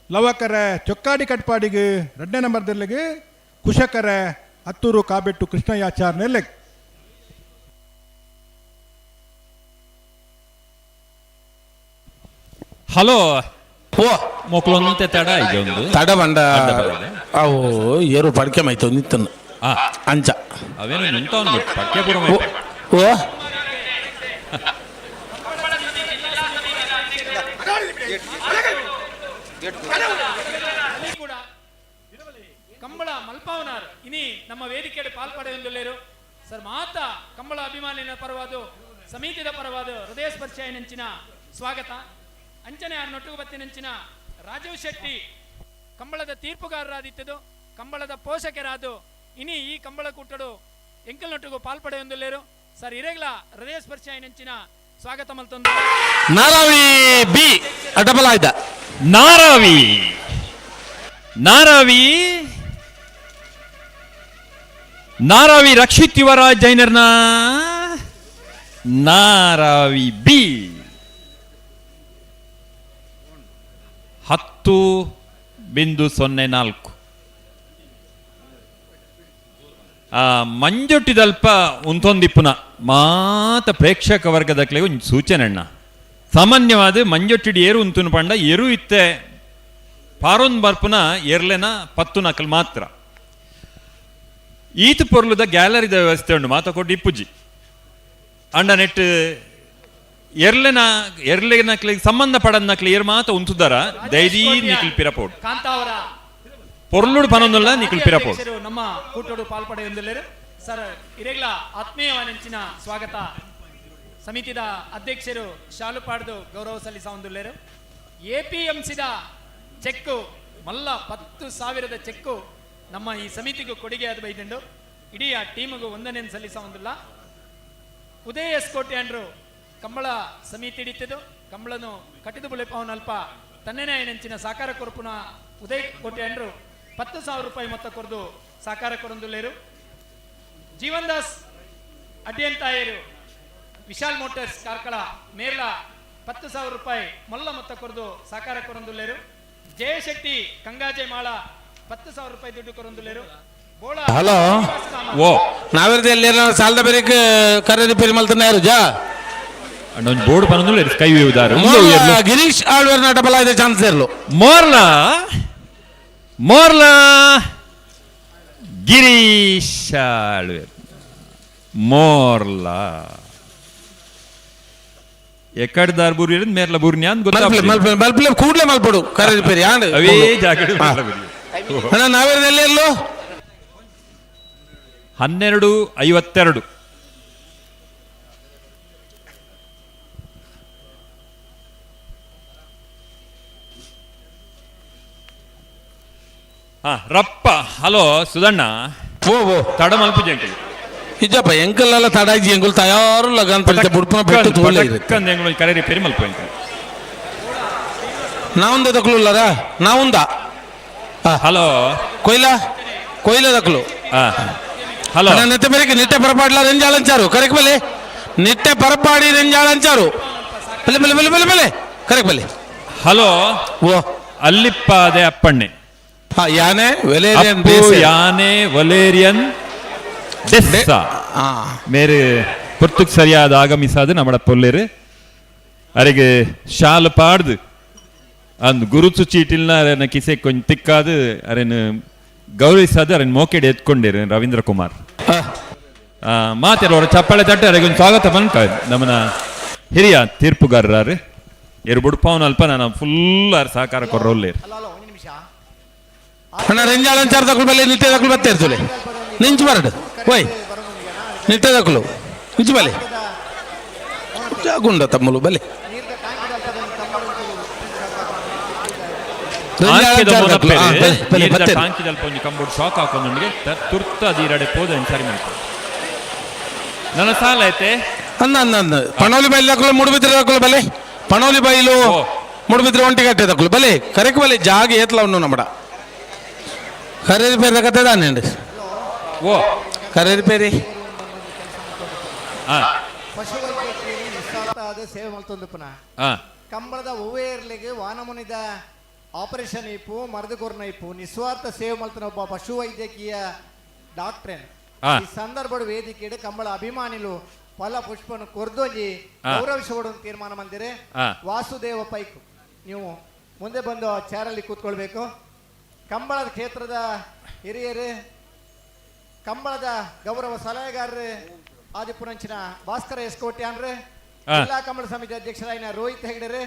ಲವಕರ ಚೊಕ್ಕಾಡಿ ಕಟ್ಪಾಡಿಗೆ ರಡ್ಡ ನಂಬರ್ದಲ್ಲಿಗೆ ಕುಶಕರ ಹತ್ತೂರು ಕಾಬೆಟ್ಟು ಕೃಷ್ಣಯ್ಯಾಚಾರ್ಯನೆಲ್ಲೆ. ಹಲೋ ಓ ಮೊಕ್ಲೊಂತೆ ತಡ ಇದೆ ಒಂದು ತಡ ಬಂಡ ಅವು ಏರು ಪಡಿಕೆ ಮಾಯ್ತು ನಿತ್ತನ್ನು ಅಂಚ. ಅವೇನು ನಿಂತವನ್ ಬಿಟ್ಟು ಪಕ್ಕೆ ಪೂರ ಓ ಕೂಡ ಕಂಬಳ ಮಲ್ಪಾವನಾರ್ ಇನಿ ನಮ್ಮ ವೇದಿಕೆಯಲ್ಲಿ ಪಾಲ್ಪಡೆಯೊಂದುಲ್ಲೇರು ಸರ್ ಮಾತ ಕಂಬಳ ಅಭಿಮಾನಿನ ಪರವಾದ ಸಮಿತಿದ ಪರವಾದ ಹೃದಯ ಸ್ಪರ್ಶ ನೆಂಚಿನ ಸ್ವಾಗತ. ಅಂಚನೆ ಆ ನೊಟ್ಟುಗುಬತ್ತಿನಂಚಿನ ರಾಜೀವ್ ಶೆಟ್ಟಿ ಕಂಬಳದ ತೀರ್ಪುಗಾರರಾದಿತ್ತದು, ಕಂಬಳದ ಪೋಷಕರಾದು ಇನಿ ಈ ಕಂಬಳ ಕೂಟಡು ಎಂಕಲ್ ನೊಟ್ಟುಗು ಪಾಲ್ಪಡೆಯೊಂದುಲ್ಲೇರು ಸರ್ ಇರೆಗ್ಲ ಹೃದಯ ಸ್ಪರ್ಶ ನೆಂಚಿನ ಸ್ವಾಗತ ಮಲ್ತೊಂದು. ನಾರಾವಿ ಬಿ ಅಡ್ಡಬಲ ಆಯ್ತ. ನಾರಾವಿ ನಾರಾವಿ ನಾರಾವಿ ರಕ್ಷಿತ್ ಯುವರಾಜ್ ಜೈನರ್ನ ನಾರಾವಿ ಬಿ 10.04. ಆ ಮಂಜೊಟ್ಟಿದಲ್ಪ ಉಂತೊಂದಿಪ್ಪುನ ಮಾತ ಪ್ರೇಕ್ಷಕ ವರ್ಗದಕ್ಲೆ ಒಂಜಿ ಸೂಚನೆ ಅಣ್ಣ. ಸಾಮಾನ್ಯವಾದ ಮಂಜೊಟ್ಟಿಡ್ ಏರು ಉಂತುನು ಪಂಡ ಎರು ಇತ್ತೆ ಪಾರೊಂದ್ ಬರ್ಪುನ ಎರ್ಲೆನ ಪತ್ತು ನಕಲ್ ಮಾತ್ರ. ಈತ ಪೊರ್ಲುದ ಗ್ಯಾಲರಿದ ವ್ಯವಸ್ಥೆ ಉಂಡು ಮಾತ ಕೊಟ್ಟು ಇಪ್ಪುಜಿ. ಅಂಡ ನೆಟ್ ಎರ್ಲೆನ ಎರ್ಲೆನಕ್ಲಿಗೆ ಸಂಬಂಧ ಪಡನ್ನಕ್ಲಿ ಏರ್ ಮಾತ ಉಂತುದಾರ ದೈದೀ ನಿಖಿಲ್ ಪಿರಪೋಡ್ ಕಾಂತಾವರ ಪೊರ್ಲುಡು ಪನೊಂದುಲ್ಲ ನಿಖಿಲ್ ಪಿರಪೋಡ್ ಅಧ್ಯಕ್ಷರು ನಮ್ಮ ಕೂಟೋಡು ಪಾಲ್ಪಡೆಯೊಂದುಲ್ಲೇರು ಸರ್ ಇರೆಗ್ಲ ಆತ್ಮೀಯವಾನೆಂಚಿನ ಸ್ವಾಗತ. ಸಮಿತಿದ ಅಧ್ಯಕ್ಷರು ಶಾಲು ಪಾಡ್ದು ಗೌರವ ಸಲ್ಲಿಸ ಎಪಿಎಂಸಿದ ಚೆಕ್ಕು ಮಲ್ಲ 10,000 ಚೆಕ್ಕು ನಮ್ಮ ಈ ಸಮಿತಿಗೂ ಕೊಡುಗೆ ಆದ ಬೈದುಂಡು. ಇಡೀ ಆ ಟೀಮಿಗೂ ವಂದನೆಯನ್ನು ಸಲ್ಲಿಸ ಒಂದಿಲ್ಲ. ಉದಯ ಎಸ್ ಕೋಟ್ಯಾಂಡ್ರು ಕಂಬಳ ಸಮಿತಿ ಹಿಡಿತದು ಕಂಬಳನು ಕಟ್ಟಿದು ಬುಲೆಪವನಲ್ಪ ತನ್ನೇನೇ ನೆಂಚಿನ ಸಾಕಾರ ಕೊರಪುನ ಉದಯ್ ಕೋಟ್ಯಾಂಡ್ರು 10,000 ರೂಪಾಯಿ ಮೊತ್ತ ಕೊರದು ಸಾಕಾರ ಕೊರಂದುಲ್ಲೇರು. ಜೀವನ್ ದಾಸ್ ಅಡ್ಯಂತಾಯರು ವಿಶಾಲ್ ಮೋಟರ್ಸ್ ಕಾರ್ಕಳ ಮೇರ್ಲ 10,000 ರೂಪಾಯಿ ಮೊಲ್ಲ ಮೊತ್ತ ಕೊರದು ಸಾಕಾರ ಕೊರಂದುಲ್ಲೇರು. ಜಯಶೆಟ್ಟಿ ಕಂಗಾಜೆ ಮಾಳ 10,000 ರೂಪಾಯಿ ದುಡ್ಡು ಕೊರಂದುಲ್ಲೇರು. ಹಲೋ ಓ ನಾವಿರ್ದೆ ಎಲ್ಲಿ ಸಾಲದ ಬೇರೆ ಕರೆ ರಿಪೇರಿ ಮಲ್ತನ ಜಾ ಒಂಜಿ ಬೋರ್ಡ್ ಪನೊಂದುಲ್ಲೇರು ಸ್ಕೈ ವ್ಯೂ ದಾರು. ಗಿರೀಶ್ ಆಳ್ವೇರ್ ನಾಟಬಲ ಇದೆ ಚಾನ್ಸ್ ಇರಲು. ಮೋರ್ಲಾ ಮೋರ್ಲಾ ಗಿರೀಶ್ ಆಳ್ವೇರ್ ಮೋರ್ಲಾ ಎಕ್ಕಡ್ದಾರ್ ಬೂರಿ ಮೇರ್ಲ ಬೂರ್ನ್ಯಾ ಅಂತ ಮಲ್ಪಲೆ ಮಲ್ಪಲೆ ಮಲ್ಪಲೆ ಕೂಡ್ಲೆ ಮಲ್ಪಡು ಕರೆ ರಿಪೇರಿ ಆಂಡ್ ಅವೇ ಜಾಗಡ್ ಮೇರ್ಲ ಬೂರಿ. ಅಣ್ಣ ನಾವಿರ್ದೆ ಎಲ್ಲಿ ಇರ್ಲು? 12:52. ಹಾ ರಪ್ಪ ಹಲೋ ಸುಧಣ್ಣ. ಓ ಓ ತಡ ಮಲ್ಪು ಜಂಕಲ್. ಇಜ್ಜಪ್ಪ ಎಂಕಲ್ಲೆಲ್ಲ ತಡ ಇಜ್ಜಿ ಎಂಕುಲ್ ತಯಾರು ಲಗನ್ ಪರಿಚಯ ಬುಡ್ಪುನ ಬೆಟ್ಟು ತೂಲೆ ಇದೆ. ಪಟಕ್ಕಂದ್ ಎಂಗುಲು ಕರೆ ರಿಪೇರಿ ಮಲ್ಪು ಎಂಕಲ್. ನಾವುಂದ ದಕ್ಲು ನಾವುಂದ. ಹಲೋ ಕೊಯ್ಲ ಕೊಯ್ಲ ದಕ್ಲು. ಹಲೋ ಅಣ್ಣ, ನೆತ್ತೆ ಬೇರೆ ನಿಟ್ಟೆ ಪರಪಾಡ್ಲ ರೆಂಜಾಳಂಚಾರು ಕರೆಕ್ ಬಲೆ ನಿಟ್ಟೆ ಪರಪಾಡಿ ರೆಂಜಾಳಂಚಾರು ಬಲೆ ಬಲೆ ಬಲೆ ಬಲೆ ಬಲೆ ಕರೆಕ್ ಬಲೆ. ಹಲೋ ಓ ಅಲ್ಲಿಪ್ಪಾದೆ ಅಪ್ಪಣ್ಣೆ. ಹಾ ಯಾನೆ ವೆಲೇರಿಯನ್ ಅಪ್ಪು ದೇಸೆ. ಯಾನೆ ವಲೇರಿಯನ್ ಡೆಸ್ಸಾ. ಮೇರೆ ಪೊರ್ತುಕ್ ಸರಿಯಾದ ಆಗಮಿಸಾದ ನಮ್ಮಡ ಪೊಲ್ಲೇರು ಅರೆಗೆ ಶಾಲು ಪಾಡ್ದು ಅಂದ್ ಗುರುತು ಚೀಟಿಲ್ನ ಅರೆನ ಕಿಸೆ ಕೊಂಚ ತಿಕ್ಕಾದು ಅರೆನ ಗೌರವಿಸಾದ ಅರೆನ ಮೋಕೆಡ್ ಎತ್ಕೊಂಡೇರು ರವೀಂದ್ರ ಕುಮಾರ್. ಮಾತೆಲ್ಲ ಅವರ ಚಪ್ಪಾಳೆ ತಟ್ಟೆ ಅರೆಗೆ ಒಂದು ಸ್ವಾಗತ ಬಂತ ನಮ್ಮನ ಹಿರಿಯ ತೀರ್ಪುಗಾರರು ಎರು ಬುಡ್ಪಾವನ ಅಲ್ಪ ನಾನು ಫುಲ್ ಅರ್ ಸಹಕಾರ ಕೊರ್ರೋಲ್ಲೇರು. ಅಣ್ಣ ರೆಂಜಾಳಂಚಾರ ದಕ್ಲು ಬಲೆ ನಿಟ್ಟೆ ದಕ್ಲು ಬತ್ತೆ ಇರ್ತದೆ ನಿಂಚು ಬರಡು ಓಯ್ ನಿಟ್ಟೆ ದಕ್ಲು ನಿಂಚು ಬಲೆ ಜಾಗುಂಡ ತಮ್ಮಲು ಬಲೆ. ಶಾಕ್ ಹಾಕೊಂಡೊಂದಿಗೆ ತುರ್ತು ಅದೀರಡೆ ಪೋದ ಸರಿ ಮಾಡ್ತಾರೆ ನನ್ನ ಸಾಲ ಐತೆ. ಅಂದ ಅಂದ ಅಂದ ಪಣೋಲಿ ಬೈಲು ದಕ್ಲು ಮೂಡುಬಿದ್ರೆ ದಕ್ಲು ಬಲೆ ಪಣೋಲಿ ಬೈಲು ಮೂಡುಬಿದ್ರೆ ಒಂಟಿಗಟ್ಟೆ ದಕ್ಲು ಬಲೆ ಕರೆಕ್ ಬಲೆ ಜಾಗ ಏತ್ಲ ಉಂಡು ನಮ್ಮಡ ಕರೆ ರಿಪೇರಿ ಕತೆ ದಾನೆ ಓ ಕರೆ ರಿಪೇರಿ. ಪಶುವೈದ್ಯಕೀಯ ನಿಸ್ವಾರ್ಥವಾದ ಸೇವೆ ಮಲ್ತೊಂದು ಪುನಃ ಕಂಬಳದ ಒವ್ವೇ ಇರ್ಲಿಗೆ ವಾನಮುನಿದ ಆಪರೇಷನ್ ಇಪ್ಪು ಮರದು ಕೊರ್ನ ಇಪ್ಪು ನಿಸ್ವಾರ್ಥ ಸೇವೆ ಮಲ್ತನ ಒಬ್ಬ ಪಶುವೈದ್ಯಕೀಯ ಡಾಕ್ಟ್ರೇನ್. ಈ ಸಂದರ್ಭದ ವೇದಿಕೆಡ್ ಕಂಬಳ ಅಭಿಮಾನಿಲು ಫಲ ಪುಷ್ಪನು ಕೊರ್ದೊಂಜಿ ಗೌರವಿಸೋಡು ತೀರ್ಮಾನ ಮಂದಿರೆ. ವಾಸುದೇವ ಪೈಕು ನೀವು ಮುಂದೆ ಬಂದು ಚೇರಲ್ಲಿ ಕೂತ್ಕೊಳ್ಬೇಕು. ಕಂಬಳದ ಕ್ಷೇತ್ರದ ಹಿರಿಯರು ಕಂಬಳದ ಗೌರವ ಸಲಹೆಗಾರರು ಆದಿಪುರಂಚಿನ ಭಾಸ್ಕರ ಎಸ್ ಕೋಟ್ಯಾನ್ರು, ಜಿಲ್ಲಾ ಕಂಬಳ ಸಮಿತಿ ಅಧ್ಯಕ್ಷರಾಯಿನ ರೋಹಿತ್ ಹೆಗಡೆರು,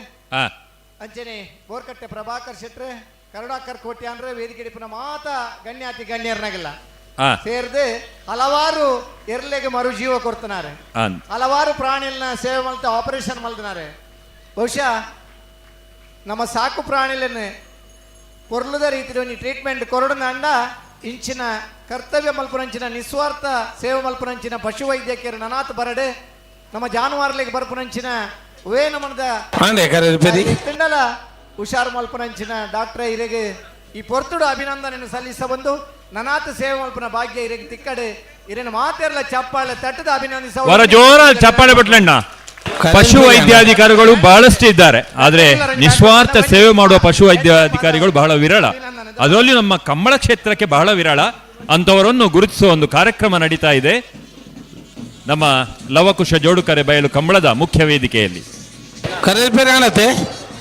ಅಂಚನೆ ಬೋರ್ಕಟ್ಟೆ ಪ್ರಭಾಕರ್ ಶೆಟ್ರು, ಕರುಣಾಕರ್ ಕೋಟ್ಯಾನ್ರು, ವೇದಿಕೆ ಮಾತ ಗಣ್ಯಾತಿ ಗಣ್ಯರ್ನಾಗಿಲ್ಲ ಸೇರ್ದು ಹಲವಾರು ಎರ್ಲೆಗೆ ಮರುಜೀವ ಕೊಡ್ತಿದ್ದಾರೆ, ಹಲವಾರು ಪ್ರಾಣಿಗಳನ್ನ ಸೇವೆ ಮಲ್ತ ಆಪರೇಷನ್ ಮಲ್ದಿನಾರೆ. ಬಹುಶಃ ನಮ್ಮ ಸಾಕು ಪ್ರಾಣಿಗಳನ್ನು ಪೊರ್ಲುದ ರೀತಿಯ ಒಂಜಿ ಟ್ರೀಟ್ಮೆಂಟ್ ಕೊರಡುನಂಡ ಇಂಚಿನ ಕರ್ತವ್ಯ ಮಲ್ಪುನಂಚಿನ ನಿಸ್ವಾರ್ಥ ಸೇವೆ ಮಲ್ಪುನಂಚಿನ ಪಶು ವೈದ್ಯಕೀಯರು ನನಾತ್ ಬರಡೆ ನಮ್ಮ ಜಾನುವಾರುಗಳಿಗೆ ಬರ್ಪುನಂಚಿನ ವೇ ನಮನದ ತಿಂಡಲ ಹುಷಾರು ಮಲ್ಪುನಂಚಿನ ಡಾಕ್ಟರ್ ಇರೆಗೆ ಈ ಪೊರ್ತುಡು ಅಭಿನಂದನೆಯನ್ನು ಸಲ್ಲಿಸ ಬಂದು ನನಾತ್ ಸೇವೆ ಮಲ್ಪುನ ಭಾಗ್ಯ ಇರೆಗೆ ತಿಕ್ಕಡೆ ಇರೇನು ಮಾತೆರ್ಲ ಚಪ್ಪಾಳೆ ತಟ್ಟದ ಅಭಿನಂದಿಸ ವರ ಜೋರ ಚಪ್ಪಾಳೆ ಬಿಟ್ಲಣ್ಣ. ಪಶು ವೈದ್ಯಾಧಿಕಾರಿಗಳು ಬಹಳಷ್ಟು ಇದ್ದಾರೆ, ಆದರೆ ನಿಸ್ವಾರ್ಥ ಸೇವೆ ಮಾಡುವ ಪಶು ವೈದ್ಯಾಧಿಕಾರಿಗಳು ಬಹಳ ವಿರಳ. ಅದರಲ್ಲಿ ನಮ್ಮ ಕಂಬಳ ಕ್ಷೇತ್ರಕ್ಕೆ ಬಹಳ ವಿರಳ. ಅಂತವರನ್ನು ಗುರುತಿಸುವ ಒಂದು ಕಾರ್ಯಕ್ರಮ ನಡೀತಾ ಇದೆ ನಮ್ಮ ಲವಕುಶ ಜೋಡುಕರೆ ಬಯಲು ಕಂಬಳದ ಮುಖ್ಯ ವೇದಿಕೆಯಲ್ಲಿ. ಕರೆ ರಿಪೇರಿ ಆಣತೆ,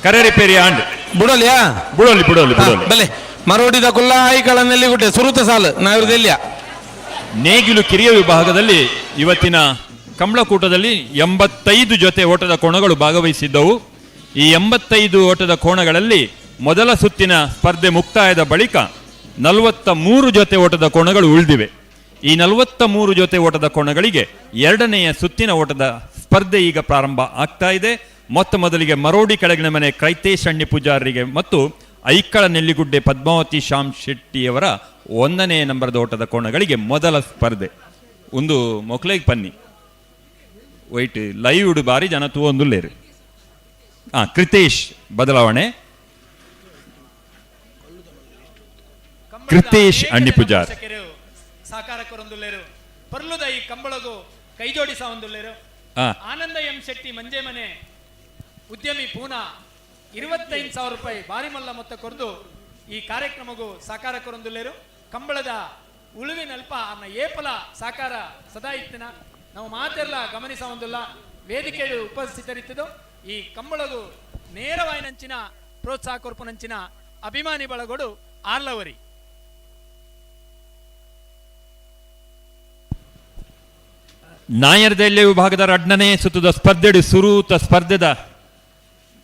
ಕರೆ ರಿಪೇರಿ ಆಂಡ್ ಬುಡೋಲಿಯಾ ಬುಡೋಲಿ ಬುಡೋಲಿ ಬುಡೋಲಿ ಬಲೆ ಮರೋಡಿದ ಕುಲ್ಲ ಐಕಳನ್ನೆಲ್ಲಿ ಗುಡ್ಡೆ ಸುರುತ ಸಾಲು ನಾವಿರದೆಲ್ಲಿಯ. ನೇಗಿಲು ಕಿರಿಯ ವಿಭಾಗದಲ್ಲಿ ಇವತ್ತಿನ ಕಂಬಳಕೂಟದಲ್ಲಿ 85 ಜೊತೆ ಓಟದ ಕೋಣಗಳು ಭಾಗವಹಿಸಿದ್ದವು. ಈ 85 ಓಟದ ಕೋಣಗಳಲ್ಲಿ ಮೊದಲ ಸುತ್ತಿನ ಸ್ಪರ್ಧೆ ಮುಕ್ತಾಯದ ಬಳಿಕ 43 ಜೊತೆ ಓಟದ ಕೋಣಗಳು ಉಳಿದಿವೆ. ಈ 43 ಜೊತೆ ಓಟದ ಕೋಣಗಳಿಗೆ ಎರಡನೆಯ ಸುತ್ತಿನ ಓಟದ ಸ್ಪರ್ಧೆ ಈಗ ಪ್ರಾರಂಭ ಆಗ್ತಾ ಇದೆ. ಮೊತ್ತ ಮೊದಲಿಗೆ ಮರೋಡಿ ಕೆಳಗಿನ ಮನೆ ಕ್ರೈತೇಶ್ ಅಣ್ಣಿ ಪೂಜಾರಿಗೆ ಮತ್ತು ಐಕಳ ನೆಲ್ಲಿಗುಡ್ಡೆ ಪದ್ಮಾವತಿ ಶ್ಯಾಮ್ ಶೆಟ್ಟಿಯವರ 1ನೇ ನಂಬರದ ಓಟದ ಕೋಣಗಳಿಗೆ ಮೊದಲ ಸ್ಪರ್ಧೆ. ಒಂದು ಮೊಕ್ಲೆಗ್ ಪನ್ನಿ ವೈಟ್ ಲೈವ್ ಬಾರಿ ಜನ ತೂವೊಂದುಲ್ಲೇರು. ಕೃತೇಶ್ ಬದಲಾವಣೆ, ಕೃತೇಶ್ ಅಣ್ಣಿ ಪೂಜಾರ್ ಸಹಕಾರ ಕೊರೊಂದುಲ್ಲೇರು, ಪರ್ಲುದ ಈ ಕಂಬಳಗು ಕೈಜೋಡಿಸ ಒಂದುಲ್ಲೇರು. ಆನಂದ ಎಂ ಶೆಟ್ಟಿ ಮಂಜೆಮನೆ ಉದ್ಯಮಿ ಪೂನಾ 25,000 ರೂಪಾಯಿ ಬಾರಿ ಮಲ್ಲ ಮೊತ್ತ ಕೊರದು ಈ ಕಾರ್ಯಕ್ರಮಗೂ ಸಹಕಾರ ಕೊರೊಂದುಲ್ಲೇರು. ಕಂಬಳದ ಉಳುವಿನಲ್ಪ ಅನ್ನ ಏಪಲ ಸಹಕಾರ ಸದಾ ಇತ್ತಿನ ನಾವು ಮಾತೆಲ್ಲ ಗಮನಿಸ ಒಂದಿಲ್ಲ. ವೇದಿಕೆಯು ಉಪಸ್ಥಿತರಿತ್ತದು ಈ ಕಂಬಳಗು ನೇರವಾಯಿನಂಚಿನ ಪ್ರೋತ್ಸಾಹ ಕೊರ್ಪುನಂಚಿನ ಅಭಿಮಾನಿ ಬಳಗೋಡು ಆರ್ಲವರಿ. ನಾಯರ್ದೆಲ್ಲೆ ವಿಭಾಗದ ರಡ್ಡನೇ ಸುತ್ತದ ಸ್ಪರ್ಧೆಡು ಸುರೂತ ಸ್ಪರ್ಧೆದ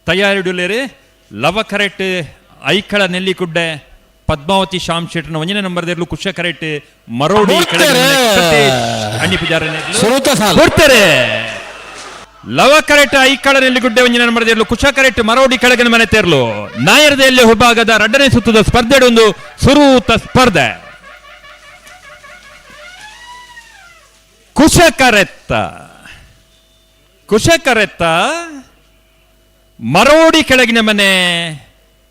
ತಯಾರಿಡುಲೇರಿ ಲವ ಕರೆಟ್ ಐಕಳ ನೆಲ್ಲಿಕುಡ್ಡೆ ಪದ್ಮಾವತಿ ಶ್ಯಾಮ್ ಶೆಟ್ಟನ 1ನೇ ನಂಬರ್ದಿರ್ಲು ಕುಶ ಕರೆಟ್ ಮರೋಡಿ ಅಣ್ಣಿ ಪೂಜಾರಿ ಲವ ಕರೆಟ್ ಐಕಳ ನೆಲ್ಲಿಗುಡ್ಡೆ 1ನೇ ನಂಬರ್ದಿರ್ಲು ಕುಶ ಕರೆಟ್ ಮರೋಡಿ ಕೆಳಗಿನ ಮನೆ ತೇರ್ಲು. ನಾಯರ್ದೆಲ್ಲೆ ವಿಭಾಗದ ರಡ್ಡನೇ ಸುತ್ತದ ಸ್ಪರ್ಧೆಡೊಂದು ಸುರೂತ ಸ್ಪರ್ಧೆ. ಕುಶಕರೆತ್ತ ಕುಶಕರೆತ್ತ ಮರೋಡಿ ಕೆಳಗಿನ ಮನೆ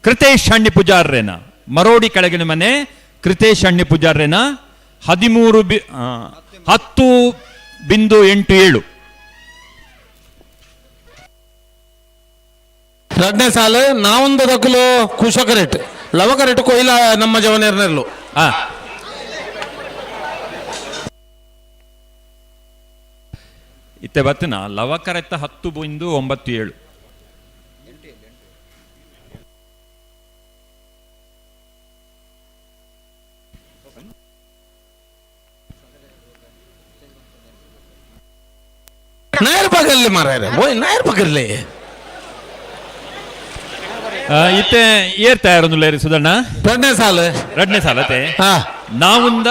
ಕೃತೇಶ್ ಅಣ್ಣಿ ಪೂಜಾರ್ರೇನ, ಮರೋಡಿ ಕೆಳಗಿನ ಮನೆ ಕೃತೇಶ್ ಅಣ್ಣಿ ಪೂಜಾರ್ರೇನ 10.87. ಎರಡನೇ ಸಾಲು ನಾವೊಂದು ದಕ್ಕಲು ಕುಶಕರೆಟ್ ಲವಕರೆಟ್ ಕೊಯ್ಲ ನಮ್ಮ ಜವನೇರ್ನೆಲ್ಲು. ಇತ್ತೆ ಬತ್ತಿನ ಲವಕರೆತ್ತ 10.97. ನಾಯರ್ ಪಗರ್ಲಿ ಮಾರಾಯರೆ, ಓಯ್ ನಾಯರ್ ಪಗರ್ಲಿ. ಇತ್ತೆ ಏರ್ ತಯಾರೊಂದುಲ್ಲೇರಿ ಸುಧಣ್ಣ? ಎರಡನೇ ಸಾಲು, ಎರಡನೇ ಸಾಲ ಅತ್ತೆ. ನಾವುಂದ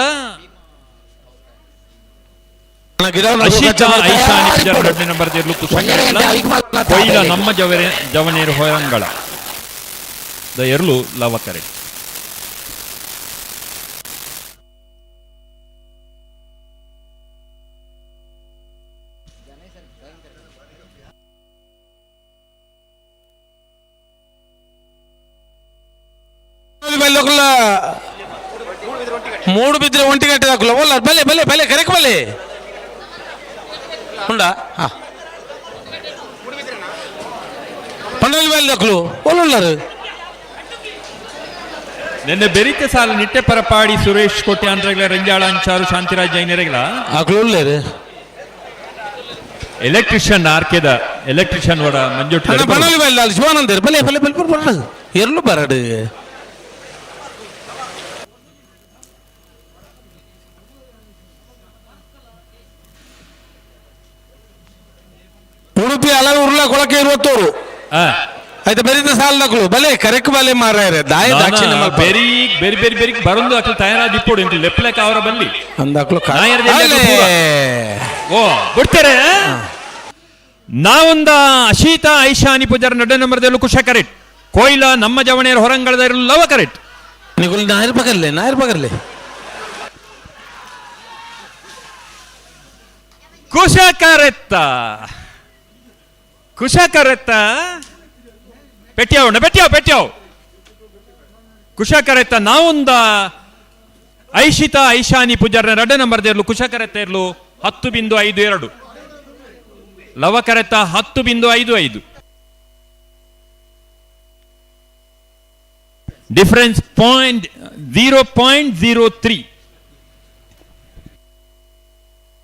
ಕೊಯ್ಲ ನಮ್ಮ ಜವನೇರು ಹೊರಂಗಳ the ಎರ್ಲು ಲವಕರೆ. ಮೂಡು ಬಿದ್ರೆ ಒಂಟಿ ಗಂಟೆ ದಾಖಲ ಒಲ್ಲ ಬಲೆ ಬಲೆ ಬಲೆ ಕರೆಕ್ ಬಲೆ ಉಂಡಾ ಹಾ ಪಂಡಲಿ ಬಲೆ ದಾಖಲು ಒಲ್ಲುಳ್ಳರು. ನಿನ್ನೆ ಬೆರಿತೆ ಸಾಲ ನಿಟ್ಟೆ ಪರಪಾಡಿ ಸುರೇಶ್ ಕೋಟೆ ಅಂದ್ರಗ್ಲ ರಂಜಾಳ ಅಂಚಾರು ಶಾಂತಿರಾಜ್ ಜೈನರೆಗ್ಲ ಅಕ್ಲು ಉಳ್ಳೇರು. ಎಲೆಕ್ಟ್ರಿಷಿಯನ್ ಆರ್ಕೆದ ಎಲೆಕ್ಟ್ರಿಷಿಯನ್ ವಡ ಮಂಜುಟ್ ಪಂಡಲಿ ಬಲೆ ಶಿವಾನಂದ ಬಲೆ ಬಲೆ ಬಲೆ ಬರಡು ಎರ್ಲು ಬರಡು. ಉಡುಪಿ ಅಲ ಉರ್ಲ ಕೊಳಕೆ ಇರುವತ್ತೋರು ಆಯ್ತು ಬೆರಿದ ಸಾಲ್ ನಕಲು ಬಲೆ ಕರೆಕ್ ಬಲೆ ಮಾರಾಯರೆ ದಾಯ ದಾಕ್ಷಿಣ್ಯ ಮಲ್ಪ ಬೆರಿ ಬೆರಿ ಬೆರಿ ಬೆರಿ ಬರೊಂದು ಅಕ್ಲು ತಯಾರಾದಿಪ್ಪೋಡು ಇಂಕ್ಲು ಲೆಪ್ಲೆಕ ಅವರ ಬಲ್ಲಿ ಅಂದಾಕ್ಲು ನಾಯರ್ದ ಓ ಬಿಡ್ತಾರೆ. ನಾವೊಂದ ಅಶೀತ ಐಶಾನಿ ಪೂಜಾರ ನಡ ನಂಬರ್ದಲ್ಲೂ ಕುಶ ಕರೆಕ್ಟ್ ಕೊಯ್ಲ ನಮ್ಮ ಜವಣಿಯರ ಹೊರಂಗಳದ ಲವ ಕರೆಕ್ಟ್. ನಿಗುಲ್ ನಾಯರ್ ಪಗರ್ಲೆ ನಾಯರ್ ಪಗರ್ಲೆ. ಕುಶ ಕರೆತ್ತ ಕುಶ ಕರೆತ್ತ ಪೆಟ್ಟಿಯಾವ್ ಪೆಟ್ಟಿಯಾವ್ ಪೆಟ್ಟಿಯಾವ್ ಕುಶ ಕರೆತ್ತ. ನಾವೊಂದ ಐಶಿತ ಐಶಾನಿ ಪೂಜಾರನ ರಡ್ಡ ನಂಬರ್ ಇರಲು ಕುಶ ಕರೆತ್ತ ಇರಲು 10.52, ಲವ ಕರೆತ್ತ 10.55. ಡಿಫರೆನ್ಸ್ 0.03.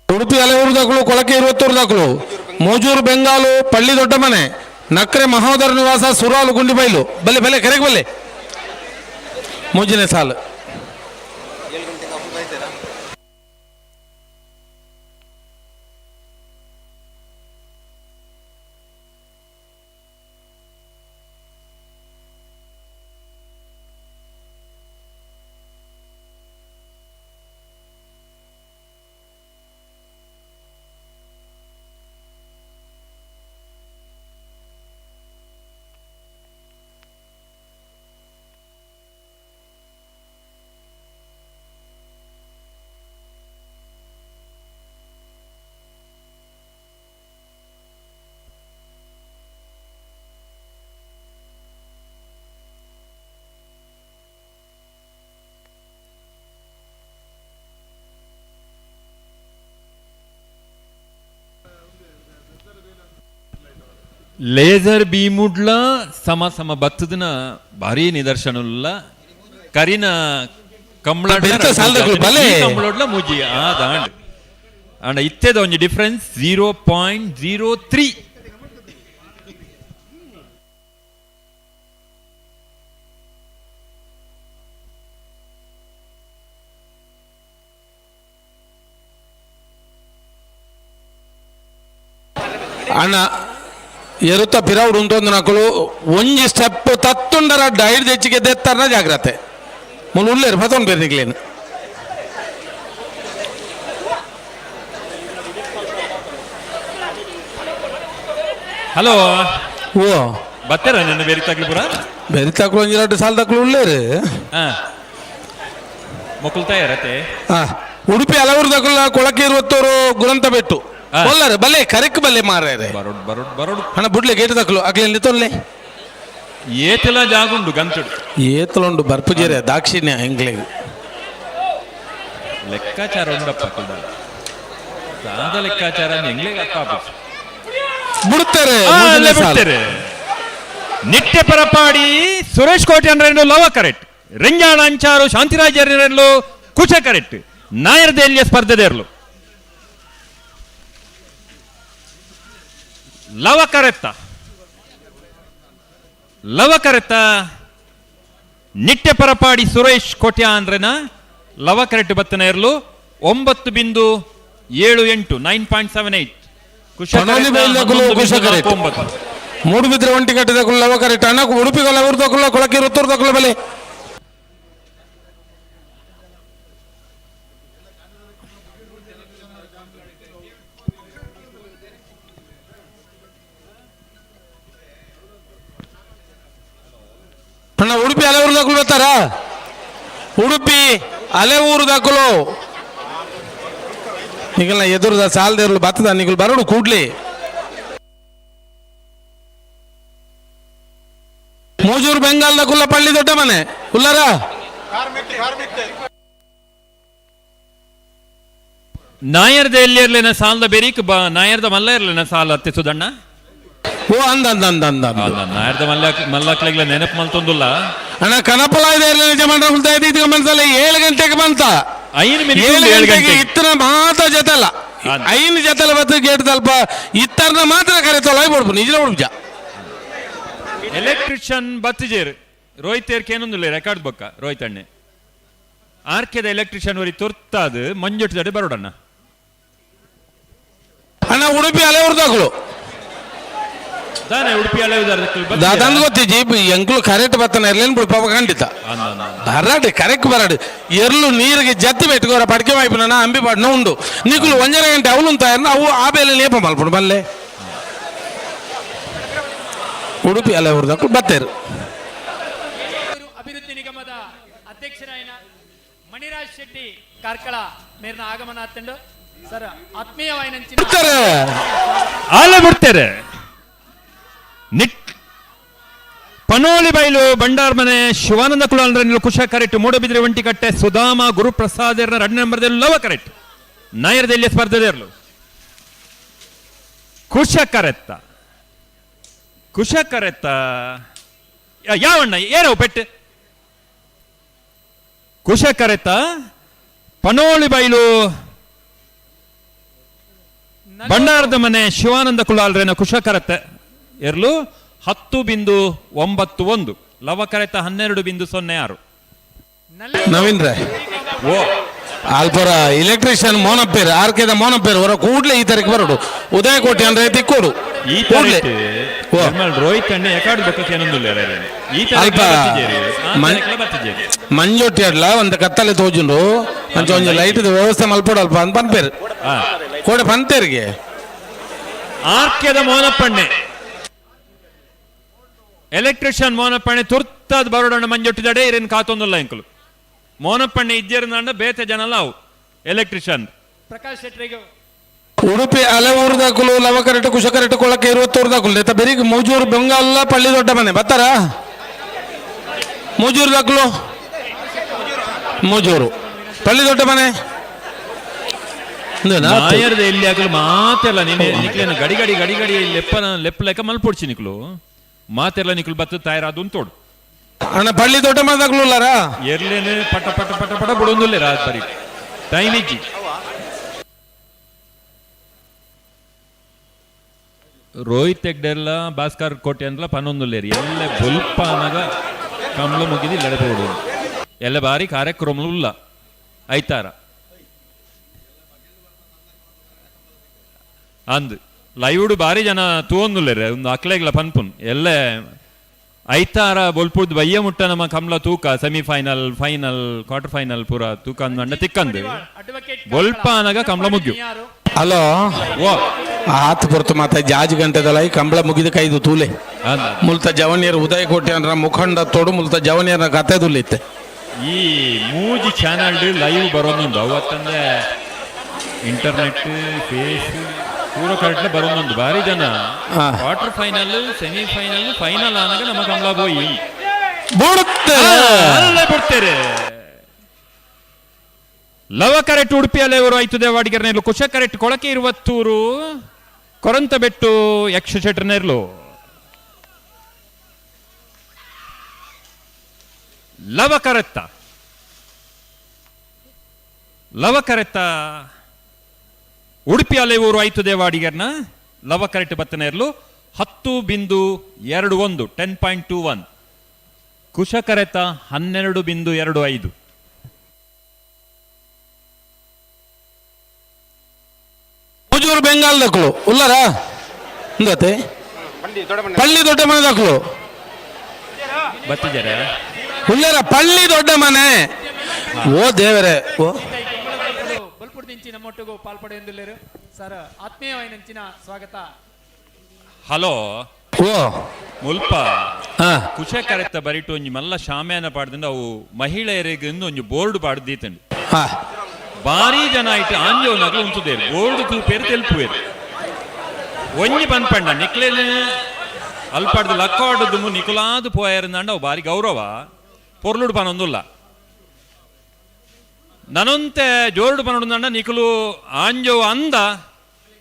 ಉಡುಪಿ ಅಲೆಯೂರು ದಾಖಲು ಕೊಳಕೆ ಇರುವತ್ತೂರು ದಾಖಲು ಮೋಜೂರು ಬೆಂಗಾಲು ಪಳ್ಳಿ ದೊಡ್ಡ ಮನೆ ನಕ್ರೆ ಮಹೋದರ ನಿವಾಸ ಸುರಾಲು ಗುಂಡಿಬೈಲು ಬಲ್ಲೆ ಬಲ್ಲೆ ಕರೆಗೆ ಬಲ್ಲೆ ಮೂಜನೇ ಸಾಲು. ಲೇಸರ್ ಬೀಮುಡ್ಲ ಸಮ ಸಮ ಬತ್ತದನ ಭಾರಿ ನಿದರ್ಶನ ಕರಿನ ಕಂಬಳ ಕಂಬಳೊಡ್ಲ ಮುಜಿ ಆ ದಾಂಡ್ ಅಂಡ ಇತ್ತೆದ ಒಂಜಿ ಡಿಫರೆನ್ಸ್ 0.03. ಅಣ್ಣ ಎರುತ್ತ ಪಿರೌಡ್ ಉಂಟೊಂದು ನಕಲು ಒಂಜಿ ಸ್ಟೆಪ್ ತತ್ತುಂಡರ ಡೈಡ್ ಹೆಚ್ಚಿಗೆ ದೆತ್ತರ್ನ ಜಾಗ್ರತೆ ಮುನ್ ಉಲ್ಲೇರು ಪತೊಂದು ಬೇರ್ನಿಗ್ಲೇನು. ಹಲೋ ಓ ಬತ್ತಾರ ನನ್ನ ಬೇರೆ ತಗ್ಲು ಪುರ ಬೇರೆ ತಕ್ಲು ಒಂಜಿ ಎರಡು ಸಾಲ ತಕ್ಲು ಉಲ್ಲೇರು. ಮೊಕ್ಕಲು ತಯಾರತೆ. ಉಡುಪಿ ಹಲವರು ತಕುಲ ಕೊಳಕೆ ಇರುವತ್ತವರು ಗುರಂತ ಬೆಟ್ಟು ಬೊಲ್ಲರೆ ಬಲ್ಲೆ ಕರೆಕ್ ಬಲ್ಲೆ ಮಾರ್ರೆ ಬರೋಡ್ ಬರೋಡ್ ಬರೋಡ್ ಅಣ್ಣ ಬುಡ್ಲೆ ಗೇಟ್ ತಕ್ಲು ಅಕ್ಲೆಲ್ಲಿ ತೊಲ್ಲೆ ಏತೆಲ ಜಾಗುಂಡು ಗಂತುಡು ಏತಲುಂಡು ಬರ್ಪುಜೇರೆ ದಾಕ್ಷಿಣ್ಯ ಎಂಗ್ಲೆ ಲೆಕ್ಕಾಚಾರ ಉಂಡಪ್ಪ ಕುಲ್ದ ದಾದ ಲೆಕ್ಕಾಚಾರ ಎಂಗ್ಲೆ ಅಪ್ಪ ಬಿಡುತ್ತಾರೆ ಬಿಡ್ತಾರೆ. ನಿತ್ಯ ಪರಪಾಡಿ ಸುರೇಶ್ ಕೋಟೆ ಅಂದ್ರೆ ಲವ ಕರೆಕ್ಟ್, ರಂಜಾಣ ಅಂಚಾರು ಶಾಂತಿರಾಜ್ ಕುಚ ಕರೆಕ್ಟ್, ನಾಯರ್ ದೇಲಿಯ ಸ್ಪರ್ಧೆದೇರ್ಲು ಲವ ಕರೆತ್ತ ಲವ ಕರೆತ್ತ ನಿತ್ಯ ಪರಪಾಡಿ ಸುರೇಶ್ ಕೋಟ್ಯಾ ಅಂದ್ರೆನ ಲವ ಕರೆಕ್ಟ್ ಬತ್ತನ ಇರಲು 9.78 9.78. ಮೂಡುಬಿದ್ರೆ ಒಂಟಿ ಕಟ್ಟಿದ ಲವ ಕರೆಕ್ಟ್ ಅಣ್ಣ ಉಡುಪಿ ಕೊಲ್ಲ ತಕೊಳ್ಳ ಕೊಳಕೆ ರುತ್ತೂರು ತಕೊಳ್ಳ ಬಲೆ ಅಣ್ಣ ಉಡುಪಿ ಅಲೆಊರು ದಾಖಲು ಬರ್ತಾರ ಉಡುಪಿ ಅಲೆಊರು ದಾಖಲು ನಿಗಲ್ನ ಎದುರುದ ಸಾಲದೇರ್ಲು ಬತ್ತದ ನಿಗಲ್ ಬರೋಡು ಕೂಡ್ಲಿ ಮೋಜೂರು ಬೆಂಗಾಲ್ದ ಕುಲ್ಲ ಪಳ್ಳಿ ದೊಡ್ಡ ಮನೆ ಉಲ್ಲಾರ ನಾಯರ್ದ ಎಲ್ಲಿ ಇರ್ಲಿನ ಸಾಲದ ಬೆರೀಕ್ ಬ ನಾಯರ್ದ ಮಲ್ಲ ಇರ್ಲಿನ ಸಾಲ ಅತ್ತೆ ಸುದಣ್ಣ ಓ ಅಂದ ಅಂದ ಅಂದ ಅಂದ ನಾಯರ್ದ ಮಲ್ಲ ಮಲ್ಲಕ್ಲೆಗ್ಲ ನೆನಪು ಮಲ್ತೊಂದುಲ್ಲ ಅಣ್ಣ ಕನಪಲ ಇದೆ ಇರ್ಲಿ ನಿಜ ಮಂಡ್ರ ಹುಲ್ತಾ ಇದೆ ಇದಕ್ಕೆ ಮನ್ಸಲ್ಲ 7 ಗಂಟೆಗೆ ಬಂತ 5 ಮಿನಿಟ್ 7 7 ಗಂಟೆಗೆ ಗಂಟೆಗೆ. ಇತ್ತನ ಮಾತ್ರ ಜೊತೆಲ್ಲ 5 ಜೊತೆಲ್ಲ ಬತ್ತು ಗೇಟ್ ತಲ್ಪ ಇತ್ತರ್ನ ಮಾತ್ರ ಕರೆತೊಳ ಬಿಡ್ಬು ನಿಜ ಬಿಡ್ಬು ಎಲೆಕ್ಟ್ರಿಷಿಯನ್ ಬತ್ತಿಜೇರ್ ರೋಹಿತ್ ಏರ್ಕೇನೊಂದಿಲ್ಲ ರೆಕಾರ್ಡ್ ಬೊಕ್ಕ ರೋಹಿತ್ ಅಣ್ಣೆ ಆರ್ಕೆದ ಎಲೆಕ್ಟ್ರಿಷಿಯನ್ ವರಿ ತುರ್ತಾದು ಮಂಜೊಟ್ಟು ದಡೆ ಬರೋಡಣ್ಣ ಅಣ್ಣ ಉಡುಪಿ ಅಲೆ ದಾಖಲು ದಾನೆ ಉಡುಪಿ ಅಲೆ ದಾದಂದ್ ಗೊತ್ತಿಜಿ ಎಂಕ್ಲು ಕರೆಕ್ಟ್ ಬತ್ತನ ಎರ್ಲೇನು ಬಿಡ್ಪಾಪ ಖಂಡಿತ ಬರಾಡಿ ಕರೆಕ್ಟ್ ಬರಾಡಿ ಎರ್ಲು ನೀರಿಗೆ ಜತ್ತಿ ಬೆట్టుಕೋರ ಪಡಿಕೆ ವಾಯ್ಪುನ ಅಂಬಿ ಪಾಡ್ನ ಉಂಡು ನೀకులు ಒಂಜರ ಗಂಟೆ ಅವಲು ತಯಾರು ಅವು ಆ ಬೇಲೆ ಲೇಪ ಮಲ್ಪುಂಡು ಬಲ್ಲೆ ಉಡುಪಿ ಅಲೆ ಊರ್ದಕ್ಕೂ ಬತ್ತೇರು. ಅಭಿವೃದ್ಧಿ ನಿಗಮದ ಅಧ್ಯಕ್ಷರಾಯನ ಮಣಿರಾಜ್ ಶೆಟ್ಟಿ ಕಾರ್ಕಳ ಮೇರಿನ ಆಗಮನ ಆತಂಡು ಸರ್ ಆತ್ಮೀಯವಾಯಿನ ಆಲೆ ಬಿಡ್ತಾರೆ. ನಿಟ್ ಪನೋಲಿ ಬೈಲು ಬಂಡಾರ್ಮನೆ ಶಿವಾನಂದ ಕುಲಾಲ್ರ ಕುಶ ಕರೆಕ್ಟ್ ಮೂಡಬಿದ್ರೆ ಒಂಟಿಕಟ್ಟೆ ಸುಧಾಮ ಗುರುಪ್ರಸಾದ್ ಎರಡು ನಂಬರ್ದಲ್ಲಿ ಲವ ಕರೆಕ್ಟ್ ನಾಯರದಲ್ಲಿ ಸ್ಪರ್ಧೆರ್ಲು ಕುಶ ಕರೆತ್ತ ಕುಶ ಕರೆತ್ತ ಯಾವಣ್ಣ ಏನೋ ಪೆಟ್ಟು ಕುಶ ಕರೆತ್ತ ಪನೋಳಿ ಬೈಲು ಬಂಡಾರದ ಮನೆ ಶಿವಾನಂದ ಕುಲಾಲ್ರೇನ ಕುಶ ಕರೆತ್ತ ಎರ್ಲು 10.91 ಲವ ಕರೆತ 12.06. ನವೀನ್ ರೇ ಓ ಅಲ್ಪರ ಎಲೆಕ್ಟ್ರಿಷಿಯನ್ ಮೋನಪ್ಪೇರ್ ಆರ್ಕೆದ ಮೋನಪ್ಪೇರ್ ಹೊರ ಕೂಡ್ಲೆ ಈ ತಾರೀಕು ಬರೋಡು ಉದಯ ಕೋಟೆ ಅಂದ್ರೆ ತಿಕ್ಕೋಡು ಈ ಕೂಡ್ಲೆ. ತಾರೀಕು ರೋಹಿತ್ ಅಣ್ಣ ಎಕಾಡು ಬೊಕ್ಕಕ್ಕೆ ಏನೊಂದುಲ್ಲ ಈ ಅಲ್ಪ ಬತ್ತಿಜೇರಿ ಮಂಜೊಟ್ಟಿ ಅಡ್ಲ ಒಂದು ಕತ್ತಲೆ ತೋಜುಂಡು ಅಂಚ ಒಂಜಿ ಲೈಟ್ ವ್ಯವಸ್ಥೆ ಮಲ್ಪೋಡು ಅಲ್ಪ ಅಂತ ಪನ್ಪೇರು ಕೋಡೆ ಪಂತೇರಿಗೆ. ಆರ್ಕೆದ ಮೋನಪ್ಪಣ್ಣೆ ಎಲೆಕ್ಟ್ರಿಷಿಯನ್ ಮೋನಪ್ಪಣ್ಣೆ ತುರ್ತಾದ ಬರೋಡಣ್ಣ ಮಂಜೊಟ್ಟಿದಡೆ ಇರೇನು ಕಾತೊಂದುಲ್ಲ ಇಂಕುಲು ಮೋನಪ್ಪಣ್ಣೆ ಇಜ್ಜೇರ್ನಾಂಡ ಬೇತೆ ಜನಲ್ಲ ಅವು ಎಲೆಕ್ಟ್ರಿಷಿಯನ್. ಪ್ರಕಾಶ್ ಶೆಟ್ಟರಿಗೂ ಉಡುಪಿ ಅಲೆ ಊರ್ದಾಕುಲು ಲವ ಕರೆಟ್ ಕುಶ ಕರೆಟ್ ಕೊಳಕ್ಕೆ ಇರುವತ್ತೂರ್ದಾಕುಲು ನೇತ ಬೆರಿಗ್ ಮೂಜೂರು ಬೆಂಗಾಲ ಪಳ್ಳಿ ದೊಡ್ಡ ಮನೆ ಬತ್ತಾರ ಮೂಜೂರು ದಾಕುಲು ಮೂಜೂರು ಪಳ್ಳಿ ದೊಡ್ಡ ಮನೆ ನಾಯರ್ದ ಎಲ್ಲಿ ಆಗಲು ಮಾತೆಲ್ಲ ನೀನೆ ನಿಕ್ಲೇನ ಗಡಿ ಗಡಿ ಗಡಿ ಗಡಿ ಲೆಪ್ಪನ ಲೆಪ್ಪ ಲೆಕ್ಕ ಮಲ್ಪೊಡ್ಚಿ ನಿಕ್ಲು ಮಾತೆಲ್ಲ ನಿಕ್ಲು ಬತ್ತ ತಯಾರಾದು ತೋಡು. ಅಣ್ಣ ಪಳ್ಳಿ ದೊಡ್ಡ ಮನೆ ಎರ್ಲೇನೆ ಪಟ ಪಟ ಪಟ ಪಟ ಬಿಡೊಂದುಲ್ಲ ರಾತ್ ಬರಿ ಟೈಮ್ ಇಜ್ಜಿ. ರೋಹಿತ್ ಹೆಗ್ಡೆಲ್ಲ ಭಾಸ್ಕರ್ ಕೋಟೆ ಅಂದ್ಲ ಪನ್ನೊಂದುಲ್ಲೇರಿ ಎಲ್ಲ ಬೊಲ್ಪಾನಗ ಕಮಲ ಮುಗಿದು ಲಡಪೋಡು ಎಲ್ಲ ಬಾರಿ ಕಾರ್ಯಕ್ರಮ ಉಲ್ಲ ಐತಾರ ಅಂದ್ ಲೈವ್ಡ್ ಬಾರಿ ಜನ ತೂವೊಂದುಲ್ಲೇರೆ ಒಂದು ಅಕ್ಲೆಗ್ಲ ಪನ್ಪುನ್ ಎಲ್ಲ ಐತಾರ ಬೊಲ್ಪುರ್ದು ಬಯ್ಯ ಮುಟ್ಟ ನಮ್ಮ ಕಮಲ ತೂಕ ಸೆಮಿಫೈನಲ್ ಫೈನಲ್ ಕ್ವಾರ್ಟರ್ ಫೈನಲ್ ಪೂರ ತೂಕ ಅಂದ ತಿಕ್ಕಂದು ಬೊಲ್ಪಾನಗ ಕಮಲ ಮುಗ್ಯು. ಹಲೋ ಓ ಆತ್ ಪೊರ್ತು ಮಾತ ಜಾಜ್ ಗಂಟೆದಲ ಈ ಕಂಬಳ ಮುಗಿದ ಕೈದು ತೂಲೆ ಮುಲ್ತ ಜವನಿಯರ್ ಉದಯ ಕೋಟೆ ಅಂದ್ರ ಮುಖಂಡ ತೋಡು ಮುಲ್ತ ಜವನಿಯರ ಕತೆ ತುಲಿತ್ತೆ. ಈ ಮೂಜಿ ಚಾನಲ್ ಲೈವ್ ಬರೋದೊಂದು ಅವತ್ತಂದ್ರೆ ಇಂಟರ್ನೆಟ್ ಫೇಸ್ ಪೂರ ಕರೆಕ್ಟ್ ಬರೋದೊಂದು ಭಾರಿ ಜನ ಕ್ವಾರ್ಟರ್ ಫೈನಲ್ ಸೆಮಿಫೈನಲ್ ಫೈನಲ್ ಆನಾಗ ನಮ್ಮ ಕಮಲ ಬೋಯಿ ಅಲ್ಲೇ ಬಿಡ್ತೇರೆ. ಲವ ಕರೆಕ್ಟ್ ಉಡುಪಿಯಲ್ಲೇ ಇವರು ಆಯ್ತು ದೇವಾಡಿಗರ್ನೇರ್ಲು ಕುಶ ಕರೆಕ್ಟ್ ಕೊಳಕೆ ಇರುವತ್ತೂರು ಕೊರಂತ ಬೆಟ್ಟು ಯಕ್ಷ ಶೆಟ್ರನೇರ್ಲು ಲವ ಕರೆತ್ತ ಲವ ಕರೆತ್ತ ಉಡುಪಿ ಅಲೆಯೂರು ಆಯ್ತು ದೇವಾಡಿಗರ್ನ ಲವ ಕರೆಕ್ಟ್ ಬತ್ತನೇರ್ಲು 10.21 10.21 ಕುಶ ಕರೆತ 12.25. ಮೂಜೂರು ಬೆಂಗಾಲ್ ದಕ್ಕಲು ಉಲ್ಲರ ಇಂದತೆ ಪಳ್ಳಿ ದೊಡ್ಡ ಮನೆ ದಕ್ಕಲು ಬತ್ತಿಜಾರ ಉಲ್ಲರ ಪಳ್ಳಿ ದೊಡ್ಡ ಮನೆ ಓ ದೇವರೇ ಓ ಬಲ್ಪುರ್ದಿಂಚಿ ನಮ್ಮೊಟ್ಟಿಗೂ ಪಾಲ್ಪಡೆಯೊಂದುಲ್ಲೇರು ಸರ್ ಆತ್ಮೀಯವಾಯಿನಂಚಿನ ಸ್ವಾಗತ. ಹಲೋ ಓ ಮುಲ್ಪ ಕುಶ ಕರೆತ್ತ ಬರಿಟು ಒಂಜಿ ಮಲ್ಲ ಶಾಮ್ಯಾನ ಪಾಡ್ದಿಂದ ಅವು ಮಹಿಳೆಯರಿಗೆ ಒಂಜಿ ಬೋರ್ಡ್ ಪಾಡ್ದೀತಂಡು ಭಾರಿ ಜನ ಆಯ್ತು ಆಂಜೋನಗಲು ಉಂತುದೇರು ಬೋರ್ಡ್ ತೂಪೇರು ತೆಲ್ಪುವೇರು ಒಂಜಿ ಪನ್ಪಂಡ ನಿಕ್ಲೇನೆ ಅಲ್ಪಾಡ್ದು ಲಕ್ಕಾಡುದು ನಿಕುಲಾದು ಪೋಯರಂದಾಂಡ ಅವು ಭಾರಿ ಗೌರವ ಪೊರ್ಲುಡು ಪನೊಂದುಲ್ಲ ನನೊಂತೆ ಜೋರುಡು ಪನೊಂದಂಡ ನಿಕುಲು ಆಂಜೋ ಅಂದ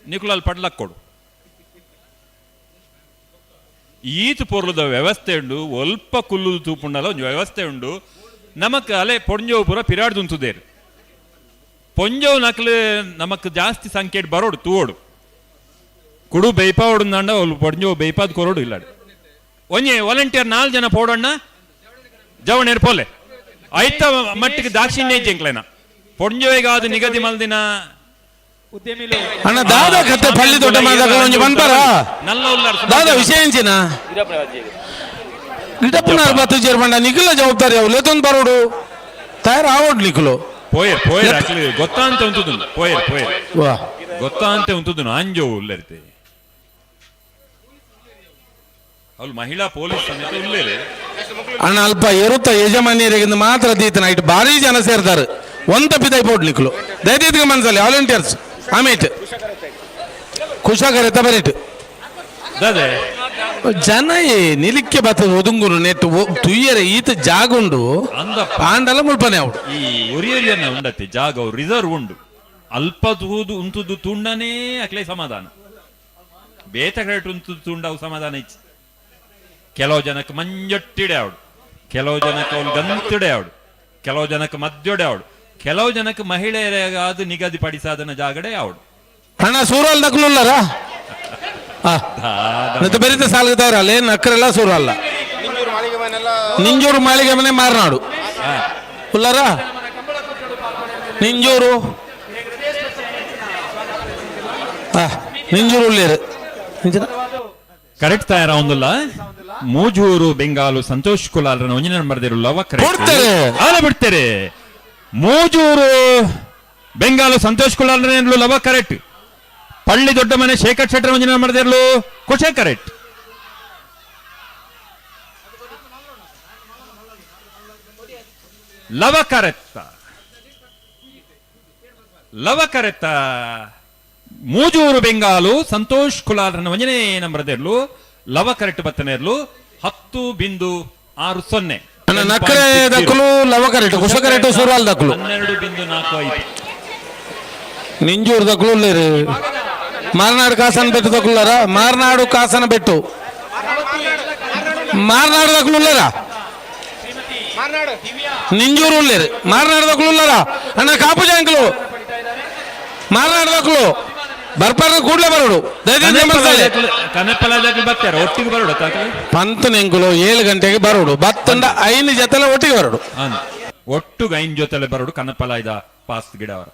ನಿಕುಲು ಅಲ್ಲಿ ಪಡ್ಲಕ್ಕೊಡು ಈತು ಪೊರ್ಲುದ ವ್ಯವಸ್ಥೆ ಉಂಡು ಒಲ್ಪ ಕುಲ್ಲುದು ತೂಪುಂಡಲ ಒಂಜಿ ವ್ಯವಸ್ಥೆ ಉಂಡು ನಮಕ್ ಅಲೆ ಪೊಂಜೋವು ಪೂರ ಪಿರಾಡ್ದುಂತುದೇರು ಪೊಂಜೋವು ನಕ್ಲು ನಮಕ್ ಜಾಸ್ತಿ ಸಂಖ್ಯೆ ಬರೋಡು ತೂವೋಡು ಕುಡು ಬೇಯ್ಪಾವಡು ಅವ್ಲು ಪೊಂಜೋವು ಬೇಯ್ಪಾದ್ ಕೊರೋಡು ಇಲ್ಲ ಒಂಜಿ ವಾಲಂಟಿಯರ್ 4 ಜನ ಪೋಡಣ್ಣ ಜವಣೇರ್ ಪೋಲೆ ಐತ ಮಟ್ಟಿಗೆ ದಾಕ್ಷಿಣ್ಯ ಇಜ್ಜೆಂಕ್ಲೇನ ಪೊಂಜೋವಿಗಾದ ನಿಗದಿ ಮಲ್ದಿನ ಉದ್ಯಮಿಲು ಅಣ್ಣ ದಾದ ಕತೆ ಪಳ್ಳಿ ದೊಡ್ಡ ಮಾದಕ ಒಂಜಿ ಪನ್ಪರ ದಾದ ವಿಷಯ ಎಂಚಿನ ಗಿಡಪ್ಪನಾರ್ ಬತ್ತು ಜೇರ್ಬಂಡ ನಿಖಿಲ ಜವಾಬ್ದಾರಿ ಅವು ಲೇತೊಂದು ಬರೋಡು ತಯಾರು ಆವಡ್ ನಿಖಲು ಪೋಯರ್ ಪೋಯರ್ ಆಕ್ಲಿ ಗೊತ್ತಾಂತ ಉಂಟುದು ಪೋಯರ್ ಪೋಯರ್ ವಾ ಗೊತ್ತಾಂತೆ ಉಂಟುದು ಆಂಜೋ ಉಲ್ಲರಿತೆ ಅವ್ಳು ಮಹಿಳಾ ಪೊಲೀಸ್ ಸಮೇತ ಉಲ್ಲೇರೆ. ಅಣ್ಣ ಅಲ್ಪ ಎರುತ್ತ ಯಜಮಾನಿಯರಿಗೆ ಮಾತ್ರ ದೀತನ ಇಟ್ಟು ಭಾರಿ ಜನ ಸೇರ್ತಾರೆ ಒಂತ ಪಿದೈ ಪೋಡ್ ನಿಖಲು ದಯದೀತ್ಗೆ ಮನಸ್ಸಲ್ಲಿ ವಾಲಂಟಿಯರ್ಸ್ ಆಮೇಟ್ ಕುಶಾಕರೆತ ಬರೀಟ್ ದಾದೆ ಜನ ಏ ನಿಲಿಕ್ಕೆ ಬತ್ತದ ಒದುಂಗುರು ನೆಟ್ಟು ತುಯ್ಯರೆ ಈತ ಜಾಗುಂಡು ಆಂಡಲ ಮುಲ್ಪನೆ ಅವಡು. ಈ ಒರಿಯರಿಯನ್ನ ಉಂಡತ್ತೆ ಜಾಗ ರಿಸರ್ವ್ ಉಂಡು ಅಲ್ಪ ತೂದು ಉಂತುದು ತುಂಡನೇ ಅಕ್ಲೆ ಸಮಾಧಾನ ಬೇತ ಕರೆಕ್ಟ್ ಉಂತುದು ತುಂಡವು ಸಮಾಧಾನ ಇಚ್ಚು. ಕೆಲವು ಜನಕ್ಕೆ ಮಂಜೊಟ್ಟಿಡೆ ಅವಡು, ಕೆಲವು ಜನಕ್ಕೆ ಅವಳು ಗಂತಿಡೆ ಅವಡು, ಕೆಲವು ಜನಕ್ಕೆ ಮದ್ಯೊಡೆ ಅವಡು, ಕೆಲವು ಜನಕ್ಕೆ ಮಹಿಳೆಯರಿಗಾದ ನಿಗದಿಪಡಿಸಾದನ ಜಾಗಡೆ ಅವಡು. ಅಣ್ಣ ಸೂರಲ್ ದಕ್ಲುಲ್ಲರ ಮತ್ತೆ ಬೆರಿತ ಸಾಲ್ಗತಾರಲ್ಲ ಏನು ಅಕ್ಕರೆಲ್ಲ ಸೂರಲ್ಲ ನಿಂಜೂರು ಮಾಳಿಗೆ ಮನೆ ಮಾರನಾಡು ಉಲ್ಲಾರ ನಿಂಜೂರು ನಿಂಜೂರು ಉಳ್ಳೇರು. ಕರೆಕ್ಟ್ ತಯಾರ ಒಂದುಲ್ಲ ಮೂಜೂರು ಬೆಂಗಾಲು ಸಂತೋಷ್ ಕುಲಾಲ್ರನ ಒಂಜಿನ ನಂಬರ್ ಲವ ಕರೆಕ್ಟ್ ಆಲ ಬಿಡ್ತಾರೆ. ಮೂಜೂರು ಬೆಂಗಾಲು ಸಂತೋಷ್ ಕುಲಾಲ್ರನ ಲವ ಕರೆಕ್ಟ್. ಪಳ್ಳಿ ದೊಡ್ಡ ಮನೆ ಶೇಖರ್ ಶೆಟ್ಟರ್ ಒಂಜಿನ ನಂಬರ್ ಕುಶೆ ಕರೆಕ್ಟ್. ಲವ ಕರೆತ್ತ ಲವ ಕರೆತ್ತ ಮೂಜೂರು ಬೆಂಗಾಲು ಸಂತೋಷ್ ಕುಲಾಲ್ರನ ಒಂಜನೇ ನಂಬರ್ದೆರ್ಲು ಲವ ಕರೆಕ್ಟ್ ಬತ್ತನೇರ್ಲು 10.60. ನಕ್ಕರೆ ದಕ್ಕಲು ಲವ ಕರೆಕ್ಟ್ ಕುಶ ಕರೆಕ್ಟ್ ಸೂರಾಲ್ ದಕ್ಕಲು 12.45. ನಿಂಜೂರು ದಕ್ಕಲು ಉಳ್ಳೇರು ಮಾರನಾಡು ಕಾಸನ ಬೆಟ್ಟು ದಕ್ಕುಲ್ಲಾರ ಮಾರನಾಡು ಕಾಸನ ಬೆಟ್ಟು ಮಾರನಾಡು ದಕ್ಕಲು ಉಳ್ಳೇರ ನಿಂಜೂರು ಉಳ್ಳೇರು ಮಾರನಾಡು ದಕ್ಕಲು ಉಳ್ಳಾರ ಅಣ್ಣ ಕಾಪು ಜಾಂಕ್ಲು ಮಾರನಾಡು ದಕ್ಕಲು ಬರ್ಪಾರ ಕೂಡಲೇ ಬರೋಡು. ಕನಪಲ ಒಟ್ಟಿಗೆ ಬರೋಡು. ಪಂತನೆಂಕುಲು 7 ಗಂಟೆಗೆ ಬರೋಡು ಬತ್ತಂಡ 5 ಜೊತೆಲೆ ಒಟ್ಟಿಗೆ ಬರೋಡು. ಒಟ್ಟುಗೆ 5 ಜೊತೆಲೆ ಬರೋಡು ಕನಪಲ ಇದ ಪಾಸ್ ಗಿಡವರ.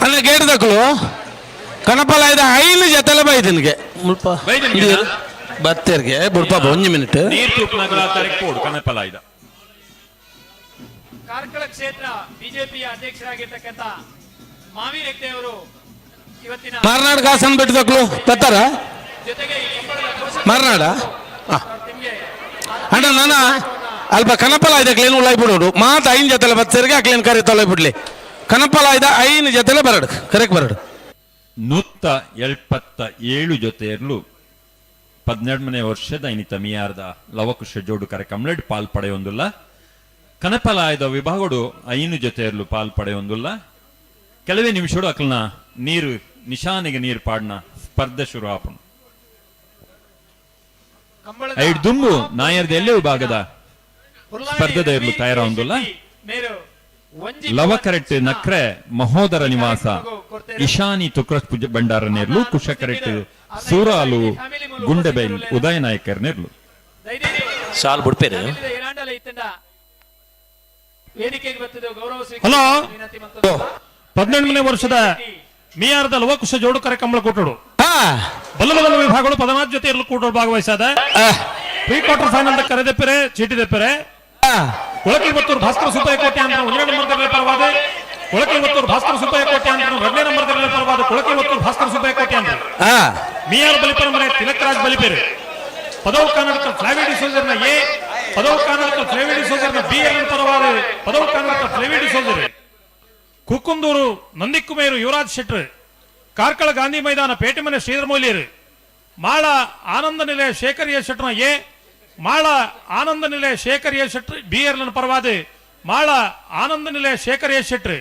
ಅಣ್ಣ ಗೇಟ್ ದಕ್ಕಲು ಕನಪಲ ಇದ 5 ಜೊತೆಲೆ ಬೈದನಿಗೆ ಮುಲ್ಪ ಬತ್ತೇರ್ಗೆ ಬುಡ್ಪ ಒಂಜಿ ಮಿನಿಟ್. ನೀರು ತೂಪುನಗಲ ತಾರೀಕು ಪೋಡು ಕನಪಲ ಇದ. ಕಾರ್ಕಳ ಕ್ಷೇತ್ರ ಬಿಜೆಪಿಯ ಅಧ್ಯಕ್ಷರಾಗಿರ್ತಕ್ಕಂಥ ಮಾವೀರ್ ಹೆಗ್ಡೆ ಅವರು ಇವತ್ತಿನ ಮಾರನಾಡು ಕಾಸನ್ ಬಿಟ್ಟು ದಕ್ಕಲು ಬರ್ತಾರ ಜೊತೆಗೆ ಮಾರನಾಡ ಅಣ್ಣ ನಾನ ಅಲ್ಪ ಕನಪಲ ಇದ ಕ್ಲೀನ್ ಉಳ್ಳಾಯ್ ಬಿಡೋಡು ಮಾತು 5 ಜೊತೆಲೆ ಬತ್ತೇರಿಗೆ ಕ್ಲೀನ್ ಕರಿ ತೊಲೆ ಬಿಡ್ಲಿ. ಕನಪಲ ಇದ 5 ಜೊತೆಲೆ ಬರಡು ಕರೆಕ್ಟ್ ಬರಡು. 177 ಜೊತೆಯರ್ಲು 12ನೇ ವರ್ಷದ ಇನಿತ ಮಿಯಾರ್ದ ಲವಕುಶ ಜೋಡು ಕರೆ ಕಮ್ಲೆಡ್ ಪಾಲ್ ಪಡೆಯೊಂದುಲ್ಲ. ಕನಪಲಾಯದ ವಿಭಾಗಡು 5 ಜೊತೆಯರ್ಲು ಪಾಲ್ ಪಡೆಯೊಂದುಲ್ಲ. ಕೆಲವೇ ನಿಮಿಷಡು ಅಕಲ್ನ ನೀರು ನಿಶಾನೆಗೆ ನೀರು ಪಾಡ್ನ ಸ್ಪರ್ಧೆ ಶುರು ಆಪಣ. ಐಡ್ ದುಂಬು ನಾಯರ್ದ ಎಲ್ಲೇ ವಿಭಾಗದ ಸ್ಪರ್ಧೆದ ಇರಲು ತಯಾರೊಂದುಲ್ಲ. ಲವ ಕರೆಕ್ಟ್ ನಕ್ರೆ ಮಹೋದರ ನಿವಾಸ ಇಶಾನಿ ತುಕ್ರಸ್ ಪೂಜೆ ಭಂಡಾರ ನೇರ್ಲು ಕುಶ ಕರೆಕ್ಟ್ ಸೂರಾಲು ಗುಂಡೆಬೈಲ್ ಉದಯ ನಾಯಕರ್ ನೇರ್ಲು. ಸಾಲ್ ಬಿಡ್ಪೇರು. ಹಲೋ 18ನೇ ವರ್ಷದ ಮಿಯಾರದ ಲವಕುಶ ಜೋಡು ಕರೆ ಕಂಬಳ ಕೂಟೋಡು ಬಲ್ಲ ಬಲ್ಲ ವಿಭಾಗಗಳು 14 ಜೊತೆ ಇರಲು ಕೂಟೋಡು ಭಾಗವಹಿಸಾದ ಪ್ರೀ ಕ್ವಾರ್ಟರ್ ಫೈನಲ್ ಕರೆದೆಪ್ಪರೆ ಚೀಟಿ ದೆಪ್ಪರೆ ಕೊಳಕಿ ಬತ್ತೂರು ಭಾಸ್ಕರ ಸುಬ್ಬಯ್ಯ ಕೋಟೆ ಅಂತ 1ನೇ ನಂಬರ್ ಪರವಾದ ಕೊಳಕಿ ಬತ್ತೂರು ಭಾಸ್ಕರ ಸುಬ್ಬಯ್ಯ ಕೋಟೆ ಅಂತ 2ನೇ ನಂಬರ್ ಪರವಾದ ಕೊಳಕಿ ಬತ್ತೂರು ಭಾಸ್ಕರ ಸುಬ್ಬಯ್ಯ ಕೋಟೆ ಅಂತ ಮಿಯಾರ್ ಬಲಿಪರ ಮನೆ ತಿಲಕರಾಜ್ ಬಲಿಪೇರು ಪದವು ಕರ್ನಾಟಕ ಫ್ಲಾವಿಡಿ ಸೋಜರ್ನ ಎ ಪದವು ಕರ್ನಾಟಕ ಫ್ಲೇವಿಡಿ ಸೋಜರ್ನ ಬಿ ಎಲ್ ಪರವಾದ ಪದವು ಕರ್ನಾಟಕ ಫ್ಲೇವಿಡಿ ಸೋಜರ್ ಕುಕ್ಕುಂದೂರು ನಂದಿಕ್ಕುಮೇರು ಯುವರಾಜ್ ಶೆಟ್ರ್ ಕಾರ್ಕಳ ಗಾಂಧಿ ಮೈದಾನ ಪೇಟೆಮನೆ ಶ್ರೀಧರ ಮೊಯ್ಲಿಯರು ಮಾಳ ಆನಂದ ನಿಲಯ ಶೇಖರ್ ಎ ಶೆಟ್ರನ ಎ ಮಾಳ ಆನಂದ ನಿಲಯ ಶೇಖರ್ ಎ ಶೆಟ್ರ್ ಬಿ ಎರ್ಲನ ಪರವಾದ ಮಾಳ ಆನಂದ ನಿಲಯ ಶೇಖರ್ ಎ ಶೆಟ್ರ್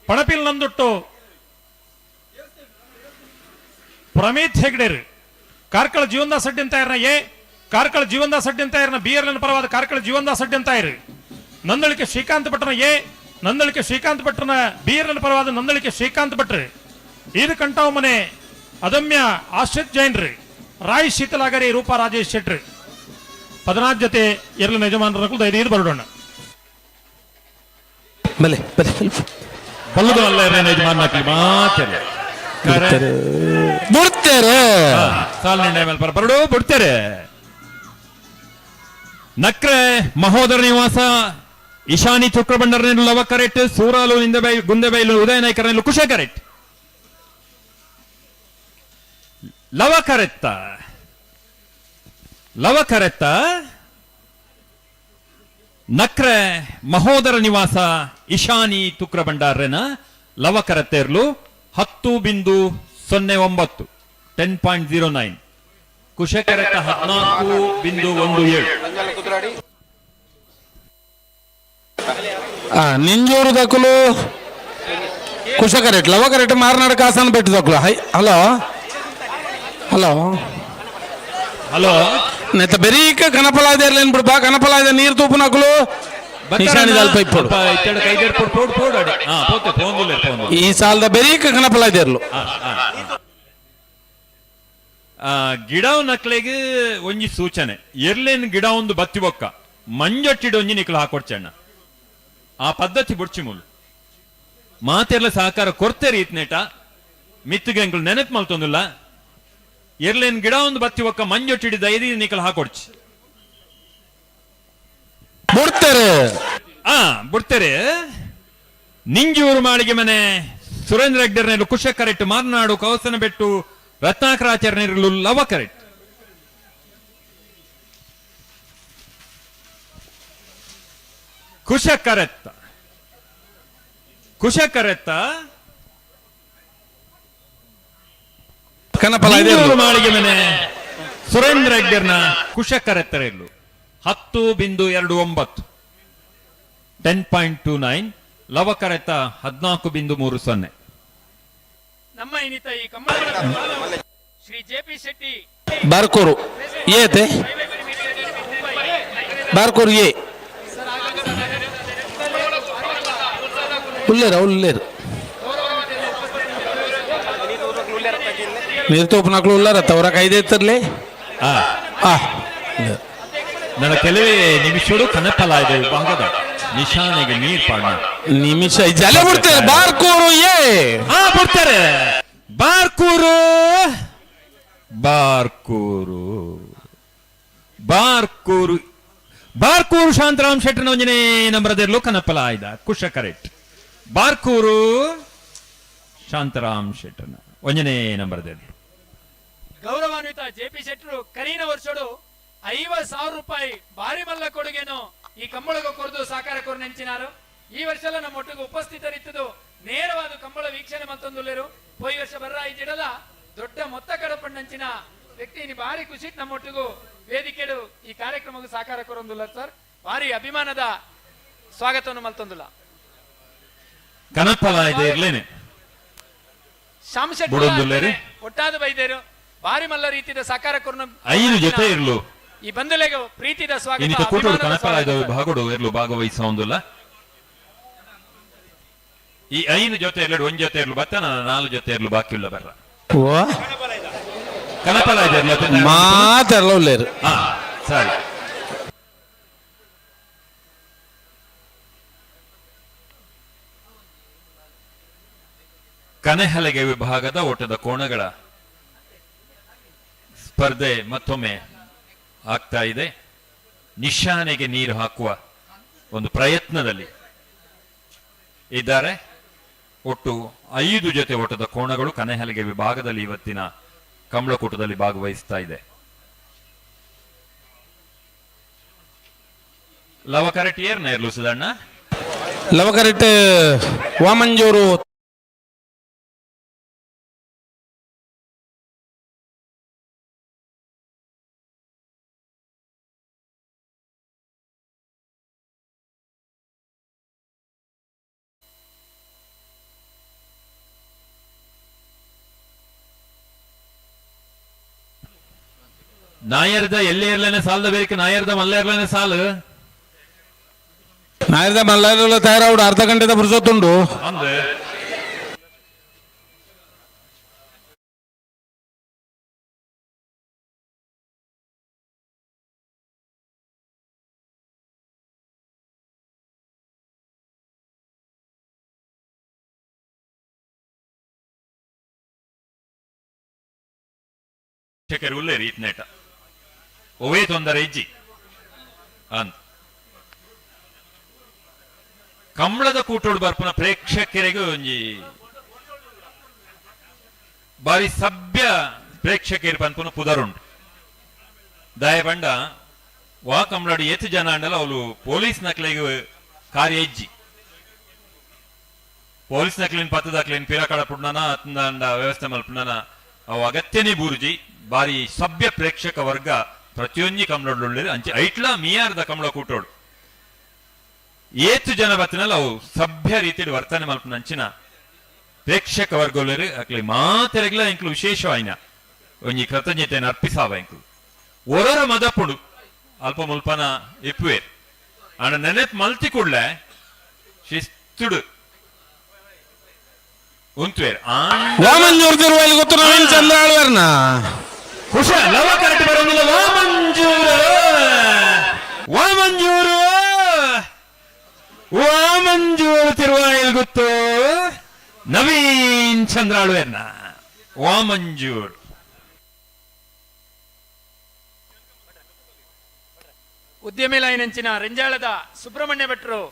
ಪಣಪಿಲ್ ನಂದುಟ್ಟು ಪ್ರಮೀತ್ ಹೆಗ್ಡೇರ್ ಕಾರ್ಕಳ ಜೀವನ್ದಾಸ್ ಅಡ್ಡಿ ಎ ಕಾರ್ಕಳ ಜೀವನ್ದಾಸ್ ಅಡ್ಡಿ ಬಿ ಎರ್ಲನ ಪರವಾದ ಕಾರ್ಕಳ ಜೀವನ್ದಾಸ್ ಅಡ್ಡಿ ನಂದಳಿಕೆ ಶ್ರೀಕಾಂತ್ ಭಟ್ರನ ಎ ನಂದಳಿಕೆ ಶ್ರೀಕಾಂತ್ ಭಟ್ರನ ಬಿ ಎರ್ಲನ ಪರವಾದ ನಂದಳಿಕೆ ಶ್ರೀಕಾಂತ್ ಭಟ್ರು ಈದು ಕಂಠಾವ್ ಮನೆ ಅದಮ್ಯ ಆಶ್ರಿತ್ ಜೈನ್ರಿ ರಾಯ್ ಶೀತಲಾಗರಿ ರೂಪಾ ರಾಜೇಶ್ ಶೆಟ್ರಿ 14 ಜೊತೆ ಎರಲು ಯಜಮಾನರಕ್ಕೂ ಧೈರ್ಯ ಬರೋಣ. ಬಲೆ ಬಲೆ. ಬಲ್ಲದ ಅಲ್ಲ ಯಜಮಾನ ಮಾತೆಲ್ಲ ಬಿಡ್ತೇರೆ. ಸಾಲ್ ನಿರ್ಣಯ ಮೇಲೆ ಬರಡು ಬಿಡ್ತೇರೆ. ನಕ್ರೆ ಮಹೋದರ ನಿವಾಸ ಇಶಾನಿ ಚುಕ್ರಬಂಡರನೇನು ಲವ ಕರೆಕ್ಟ್, ಸೂರಾಲು ನಿಂದಬೈ ಗುಂದೆಬೈಲು ಉದಯ ನಾಯ್ಕರನೇಲು ಕುಶ ಕರೆಕ್ಟ್. ಲವ ಕರೆತ್ತ ಲವ ಕರೆತ್ತ ನಕ್ರೆ ಮಹೋದರ ನಿವಾಸ ಇಶಾನಿ ತುಕ್ರಬಂಡಾರನ ಲವ ಕರೆತ್ತೇರ್ಲು 10.09, 10.09. ಕುಶಕರೆತ್ತ 14.17. ನಿಂಜೂರು ದಕ್ಕಲು ಕುಶ ಕರೆಕ್ಟ್, ಲವ ಕರೆಕ್ಟ್. ಮಾರ್ನಾಡು ಕಾಸನ್ ಬೆಟ್ಟು ದಕ್ಕಲು. Hi, hello hello hello. ನೆತ್ತ ಬೆರೀಕ ಕನಪಲಾದ ಇರ್ಲೇನ್ ಬಿಡು ಬಾ. ಕನಪಲಾದ ನೀರು ತೂಪು ನಕಲು ನಿಶಾನಿ ದಲ್ಪ ಇಪ್ಪಡು. ಈ ಸಾಲದ ಬೆರೀಕ ಕನಪಲಾದ ಇರ್ಲು. ಗಿಡ ನಕ್ಲೆಗ್ ಒಂಜಿ ಸೂಚನೆ, ಎರ್ಲೇನ್ ಗಿಡ ಒಂದು ಬತ್ತಿ ಬೊಕ್ಕ ಮಂಜೊಟ್ಟಿಡು ಒಂಜಿ ನಿಕ್ಲು ಹಾಕೊಡ್ಚಣ್ಣ. ಆ ಪದ್ಧತಿ ಬುಡ್ಚಿ ಮೂಲು ಮಾತೆರ್ಲ ಸಹಕಾರ ಕೊರ್ತೆ ರೀತ್ನೇಟ ಮಿತ್ತಿಗೆ ಎಂಕುಲು ನೆನಪು ಮಲ್ತೊಂದಿಲ್ಲ. ಎರ್ಲೇನ್ ಗಿಡ ಒಂದು ಬತ್ತಿ ಒಕ್ಕ ಮಂಜೊಟ್ಟಿಡಿ ದೈದಿ ನಿಕಲ್ ಹಾಕೊಡ್ಚಿ. ಬಿಡ್ತಾರೆ. ಬಿಡ್ತಾರೆ. ನಿಂಜೂರು ಮಾಳಿಗೆ ಮನೆ ಸುರೇಂದ್ರ ಹೆಗ್ಡರ್ನೇಲು ಕುಶ ಕರೆಕ್ಟ್, ಮಾರ್ನಾಡು ಕವಸನ ಬೆಟ್ಟು ರತ್ನಾಕರಾಚಾರ್ಯನೇರ್ಲು ಲವ ಕರೆಕ್ಟ್. ಕುಶ ಕರೆತ್ತ ಕುಶ ಕರೆತ್ತ ಕನಪಲ ಮಾಳಿಗೆ ಮನೆ ಸುರೇಂದ್ರ ಹೆಗ್ಡರ್ನ ಕುಶ ಕರೆತ್ತರೆಲ್ಲು 10.29, 10.29. ಲವ ಕರೆತ 14.30. ನಮ್ಮ ಇನ್ನಿತ ಈ ಕಂಬಳ ಶ್ರೀ ಜೆ ಪಿ ಶೆಟ್ಟಿ. ಬಾರ್ಕೂರು ಏತೆ, ಬಾರ್ಕೂರು ಎ ಉಲ್ಲೇರ ಉಲ್ಲೇರು ನೀರು ತೋಪು ಉಲ್ಲಾರ ತವರ ಕೈದೆ ಇತ್ತರ್ಲಿ. ನನ್ನ ಕೆಲವೇ ನಿಮಿಷಗಳು ಕನಪಲಾದ ವಿಭಾಗದ ನಿಶಾನೆಗೆ ನೀರ್ ಪಾಡ ನಿಮಿಷ ಜಲೆ ಬಿಡ್ತಾರೆ. ಬಾರ್ಕೂರು ಎ. ಬಿಡ್ತಾರೆ. ಬಾರ್ಕೂರು ಬಾರ್ಕೂರು ಬಾರ್ಕೂರು ಬಾರ್ಕೂರು ಶಾಂತರಾಮ್ ಶೆಟ್ಟರ್ನ ಒಂಜನೇ ನಂಬರದಿರ್ಲು ಕನಪಲ ಆಯ್ದ ಕುಶ ಕರೆಕ್ಟ್. ಬಾರ್ಕೂರು ಶಾಂತರಾಮ್ ಶೆಟ್ಟರ್ನ ಒಂಜನೇ ನಂಬರದಿರ್ಲು. ಗೌರವಾನ್ವಿತ ಜೆ ಪಿ ಶೆಟ್ಟರು ಕರೀನ ವರ್ಷಡು 50,000 ರೂಪಾಯಿ ಭಾರಿ ಮಲ್ಲ ಕೊಡುಗೆನು ಈ ಕಂಬಳಗ ಕೊರದು ಸಾಕಾರ ಕೊರು ನೆಂಚಿನಾರು. ಈ ವರ್ಷ ನಮ್ಮ ಒಟ್ಟಿಗೆ ಉಪಸ್ಥಿತರಿತ್ತದು ನೇರವಾದ ಕಂಬಳ ವೀಕ್ಷಣೆ ಮತ್ತೊಂದುಲ್ಲೇರು. ಪೋಯಿ ವರ್ಷ ಬರ್ರ ಇಜ್ಜಿಡಲ ದೊಡ್ಡ ಮೊತ್ತ ಕಡಪಣ್ಣಂಚಿನ ವ್ಯಕ್ತಿ ಇನಿ ಭಾರಿ ಖುಷಿ ನಮ್ಮೊಟ್ಟಿಗೂ ವೇದಿಕೆಡು ಈ ಕಾರ್ಯಕ್ರಮಕ್ಕೆ ಸಾಕಾರ ಕೊರೊಂದುಲ್ಲ ಸರ್. ಭಾರಿ ಅಭಿಮಾನದ ಸ್ವಾಗತವನ್ನು ಮಲ್ತೊಂದುಲ್ಲ. ಕನಪಲ ಇದೆ ಇರ್ಲೇನೆ. ಶ್ಯಾಮ್ ಶೆಟ್ಟಿ ಬುಡೊಂದುಲ್ಲೇರಿ. ಒಟ್ಟಾದ ಬೈದೇರು ಭಾರಿ ಮಲ್ಲ ರೀತಿಯ ಸಾಕಾರ ಕೊರನು 5 ಜೊತೆ ಇರ್ಲು. ಈ ಬಂಧುಲೆಗೆ ಪ್ರೀತಿದ ಸ್ವಾಗತ, ಇನ್ನಿತ ಕೂಟೋಡು ಅಭಿಮಾನದ ಕನಪಲ ಸ್ವಾಗತ. ಭಾಗಡು ಇರ್ಲು ಭಾಗವಹಿಸ ಒಂದುಲ್ಲ. ಈ 5 ಜೊತೆ ಇರ್ಲು, ಒಂದ್ ಜೊತೆ ಇರ್ಲು ಬತ್ತ 4 ಜೊತೆ ಇರ್ಲು ಬಾಕಿ ಇಲ್ಲ ಬರ್ರ. ಕನಪಲ ಇದೆ ಇರ್ಲು. ಮಾತೆಲ್ಲ ಉಲ್ಲೇರು. ಸರಿ. ಕನೆಹಲಗೆ ವಿಭಾಗದ ಓಟದ ಕೋಣಗಳ ಸ್ಪರ್ಧೆ ಮತ್ತೊಮ್ಮೆ ಆಗ್ತಾ ಇದೆ. ನಿಶಾನೆಗೆ ನೀರು ಹಾಕುವ ಒಂದು ಪ್ರಯತ್ನದಲ್ಲಿ ಇದ್ದಾರೆ. ಒಟ್ಟು 5 ಜೊತೆ ಓಟದ ಕೋಣಗಳು ಕನೆಹಲಗೆ ವಿಭಾಗದಲ್ಲಿ ಇವತ್ತಿನ ಕಂಬಳಕೂಟದಲ್ಲಿ ಭಾಗವಹಿಸ್ತಾ ಇದೆ. ಲವ ಕರೆಕ್ಟ್ ಏರ್ನ ಇರ್ಲು ಸುಧಣ್ಣ. ಲವ ಕರೆಕ್ಟ್ ವಾಮಂಜೂರು. ನಾಯರ್ದ ಎಲ್ಲೇ ಇರ್ಲೇನೆ ಸಾಲದ ಬೇಕು, ನಾಯರ್ದ ಮಲ್ಲ ಇರ್ಲೇನೆ ಸಾಲು. ನಾಯರ್ದ ಮಲ್ಲ ತಯಾರಾవుడు ಅರ್ಧ ಗಂಟೆದ ಪುರುಸೊತ್ತುಂಡು. ಅಂದ್ರೆ ಪ್ರೇಕ್ಷಕರು ಉಲ್ಲೇರಿ ಇತ್ನೇಟ ಒವೇ ತೊಂದರೆ ಇಜ್ಜಿ ಅಂದ್ ಕಂಬಳದ ಕೂಟೋಡು ಬರ್ಪುನ ಪ್ರೇಕ್ಷಕರಿಗೂ ಒಂಜಿ ಬಾರಿ ಸಭ್ಯ ಪ್ರೇಕ್ಷಕರು ಪನ್ಪುನ ಪುದರುಂಡು. ದಾಯ ಪಂಡ ವಾ ಕಂಬಳಡು ಏತ್ ಜನ ಅಂಡಲ ಅವಳು ಪೊಲೀಸ್ ನಕ್ಲೆಗ್ ಕಾರ್ಯ ಇಜ್ಜಿ. ಪೊಲೀಸ್ ನಕ್ಲಿನ್ ಪತ್ತದಕ್ಲೇನ್ ಪಿರಕಡ ಪುಡ್ನನ ಅತ್ಂಡ ವ್ಯವಸ್ಥೆ ಮಲ್ಪುನನ ಅವು ಅಗತ್ಯನೇ ಬೂರ್ಜಿ. ಬಾರಿ ಸಭ್ಯ ಪ್ರೇಕ್ಷಕ ವರ್ಗ ಪ್ರತಿಯೊಂಜಿ ಕಂಬಳಡು ಅಂಚೆ ಐಟ್ಲಾ ಮಿಯಾರ್ದ ಕಂಬಳ ಕೂಟೋಡು ಏತು ಜನ ಬತ್ತಿನಲ್ಲ ಅವು ಸಭ್ಯ ರೀತಿಯಲ್ಲಿ ವರ್ತನೆ ಮಲ್ಪುನ ಅಂಚಿನ ಪ್ರೇಕ್ಷಕ ವರ್ಗೊಲ್ಲೇರು ಅಕ್ಲೆ ಮಾತೆರೆಗ್ಲ ಎಂಕ್ಲು ವಿಶೇಷವಾಯಿನ ಒಂಜಿ ಕೃತಜ್ಞತೆಯನ್ನು ಅರ್ಪಿಸಾವ ಎಂಕ್ಲು. ಒರರ ಮದಪುಡು ಅಲ್ಪ ಮುಲ್ಪನ ಇಪ್ಪುವೇರ್ ಆಂಡ ನೆನೆಪ್ ಮಲ್ತಿ ಕೂಡ್ಲೆ ಶಿಸ್ತುಡು ಉಂತುವೇರ್. ವಾಮಂಜೂರ್ ತಿರುವಾಯಿಲ್ ಗೊತ್ತು ನವೀನ್ ಚಂದ್ರ ಆಳ್ವಾರ್ನ ಖುಷ ಲವ ಕರೆಕ್ಟ್ ಬರೋದಿಲ್ಲ. ವಾಮಂಜೂರು ವಾಮಂಜೂರು ವಾಮಂಜೂರು ತಿರುವಾಯಿಲ್ ಗೊತ್ತು ನವೀನ್ ಚಂದ್ರ ಆಳ್ವೇರ್ನ ವಾಮಂಜೂರ್. ಉದ್ಯಮಿ ಲೈನಂಚಿನ ರೆಂಜಾಳದ ಸುಬ್ರಹ್ಮಣ್ಯ ಭಟ್ರು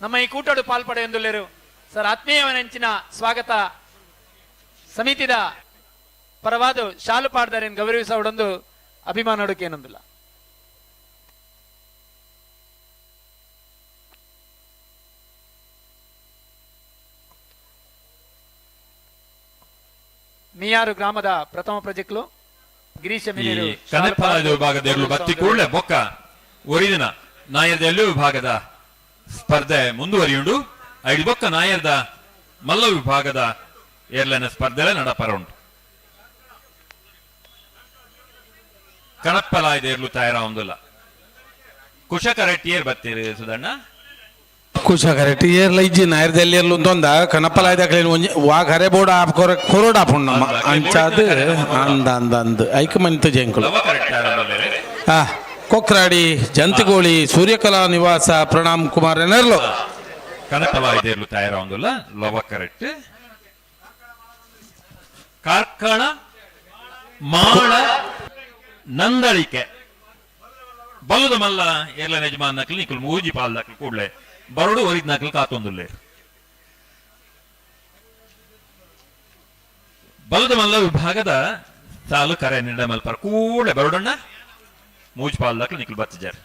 ನಮ್ಮ ಈ ಕೂಟಡು ಪಾಲ್ಪಡೆಯೊಂದುಲ್ಲೆರು. ಸರ್ ಆತ್ಮೀಯವನಂಚಿನ ಸ್ವಾಗತ ಸಮಿತಿದ ಪರವಾದ ಶಾಲು ಪಾಡ್ದಾರೇನು ಗೌರವಿಸವಡೊಂದು ಅಭಿಮಾನೋಡಕ್ಕೇನೊಂದಿಲ್ಲ. ಮಿಯಾರು ಗ್ರಾಮದ ಪ್ರಥಮ ಪ್ರಜೆಕ್ಲು ಗಿರೀಶ ಮಿನಿರು ಕನಪಲಾದ ವಿಭಾಗದ ಎರಲು ಬತ್ತಿ ಕೂಡಲೇ ಬೊಕ್ಕ ಒರಿದಿನ ನಾಯರ್ದ ಎಲ್ಲೂ ವಿಭಾಗದ ಸ್ಪರ್ಧೆ ಮುಂದುವರಿಯುಂಡು. ಐದು ಬೊಕ್ಕ ನಾಯರ್ದ ಮಲ್ಲ ವಿಭಾಗದ ಏರ್ಲೈನ ಸ್ಪರ್ಧೆ ನಡಪರ ಉಂಟು. ಕಣಪ್ಪಲಾಯ್ದ ಏರ್ಲು ತಯಾರ ಒಂದುಲ್ಲ. ಕುಶಕರೆಟ್ಟಿಯೇರ್ ಬತ್ತೀರಿ ಸುಧಣ್ಣ? ಕುಶ ಕರೆಕ್ಟ್ ಏರ್ಲ ಇಜ್ಜಿ ನಾಯರ್ದ ಎಲ್ಲಿ ಏರ್ಲು ಅಂತಂದ ಕನಪಲಾಯ್ದ ಒಂಜಿ ವಾ ಖರೆ ಬೋರ್ಡ್ ಆಪ್ ಕೊರ ಕೊರೋಡ್ ಆಪುಂಡು ನಮ್ಮ ಅಂಚಾದ್ ಅಂದ ಅಂದ ಅಂದ್ ಐಕ್ ಮಂತ ಜಂಕುಲು. ಆ ಕೊಕ್ರಾಡಿ ಜಂತಿಗೋಳಿ ಸೂರ್ಯಕಲಾ ನಿವಾಸ ಪ್ರಣಾಮ್ ಕುಮಾರ್ ಎನರ್ಲು. ಕನಪಲಾಯ್ದ ಏರ್ಲು ತಯಾರ ಒಂದುಲ್ಲ ಲವ ಕರೆಕ್ಟ್. ಕಾರ್ಕಳ ಮಾಳ ನಂದಳಿಕೆ ಬಲದ ಮಲ್ಲ ಏರ್ಲ ಯಜಮಾನ್ ನಕಲಿ ನಿಕುಲ್ ಮೂಜಿ ಪಾಲ್ ನಕಲು ಕೂಡ್ಲೆ ಬರಡು ಒರಿದ್ ನಕಲು ಕಾತೊಂದುಲ್ಲೆ. ಬಲದ ಮಲ್ಲ ವಿಭಾಗದ ಸಾಲು ಕರೆ ನಿರ್ಣಯ ಮಲ್ಪರ್ ಕೂಡ್ಲೆ ಬರಡಣ್ಣ ಮೂಜಿ ಪಾಲ್ ನಕಲು ನಿಕುಲ್ ಬತ್ತಿಜಾರ್.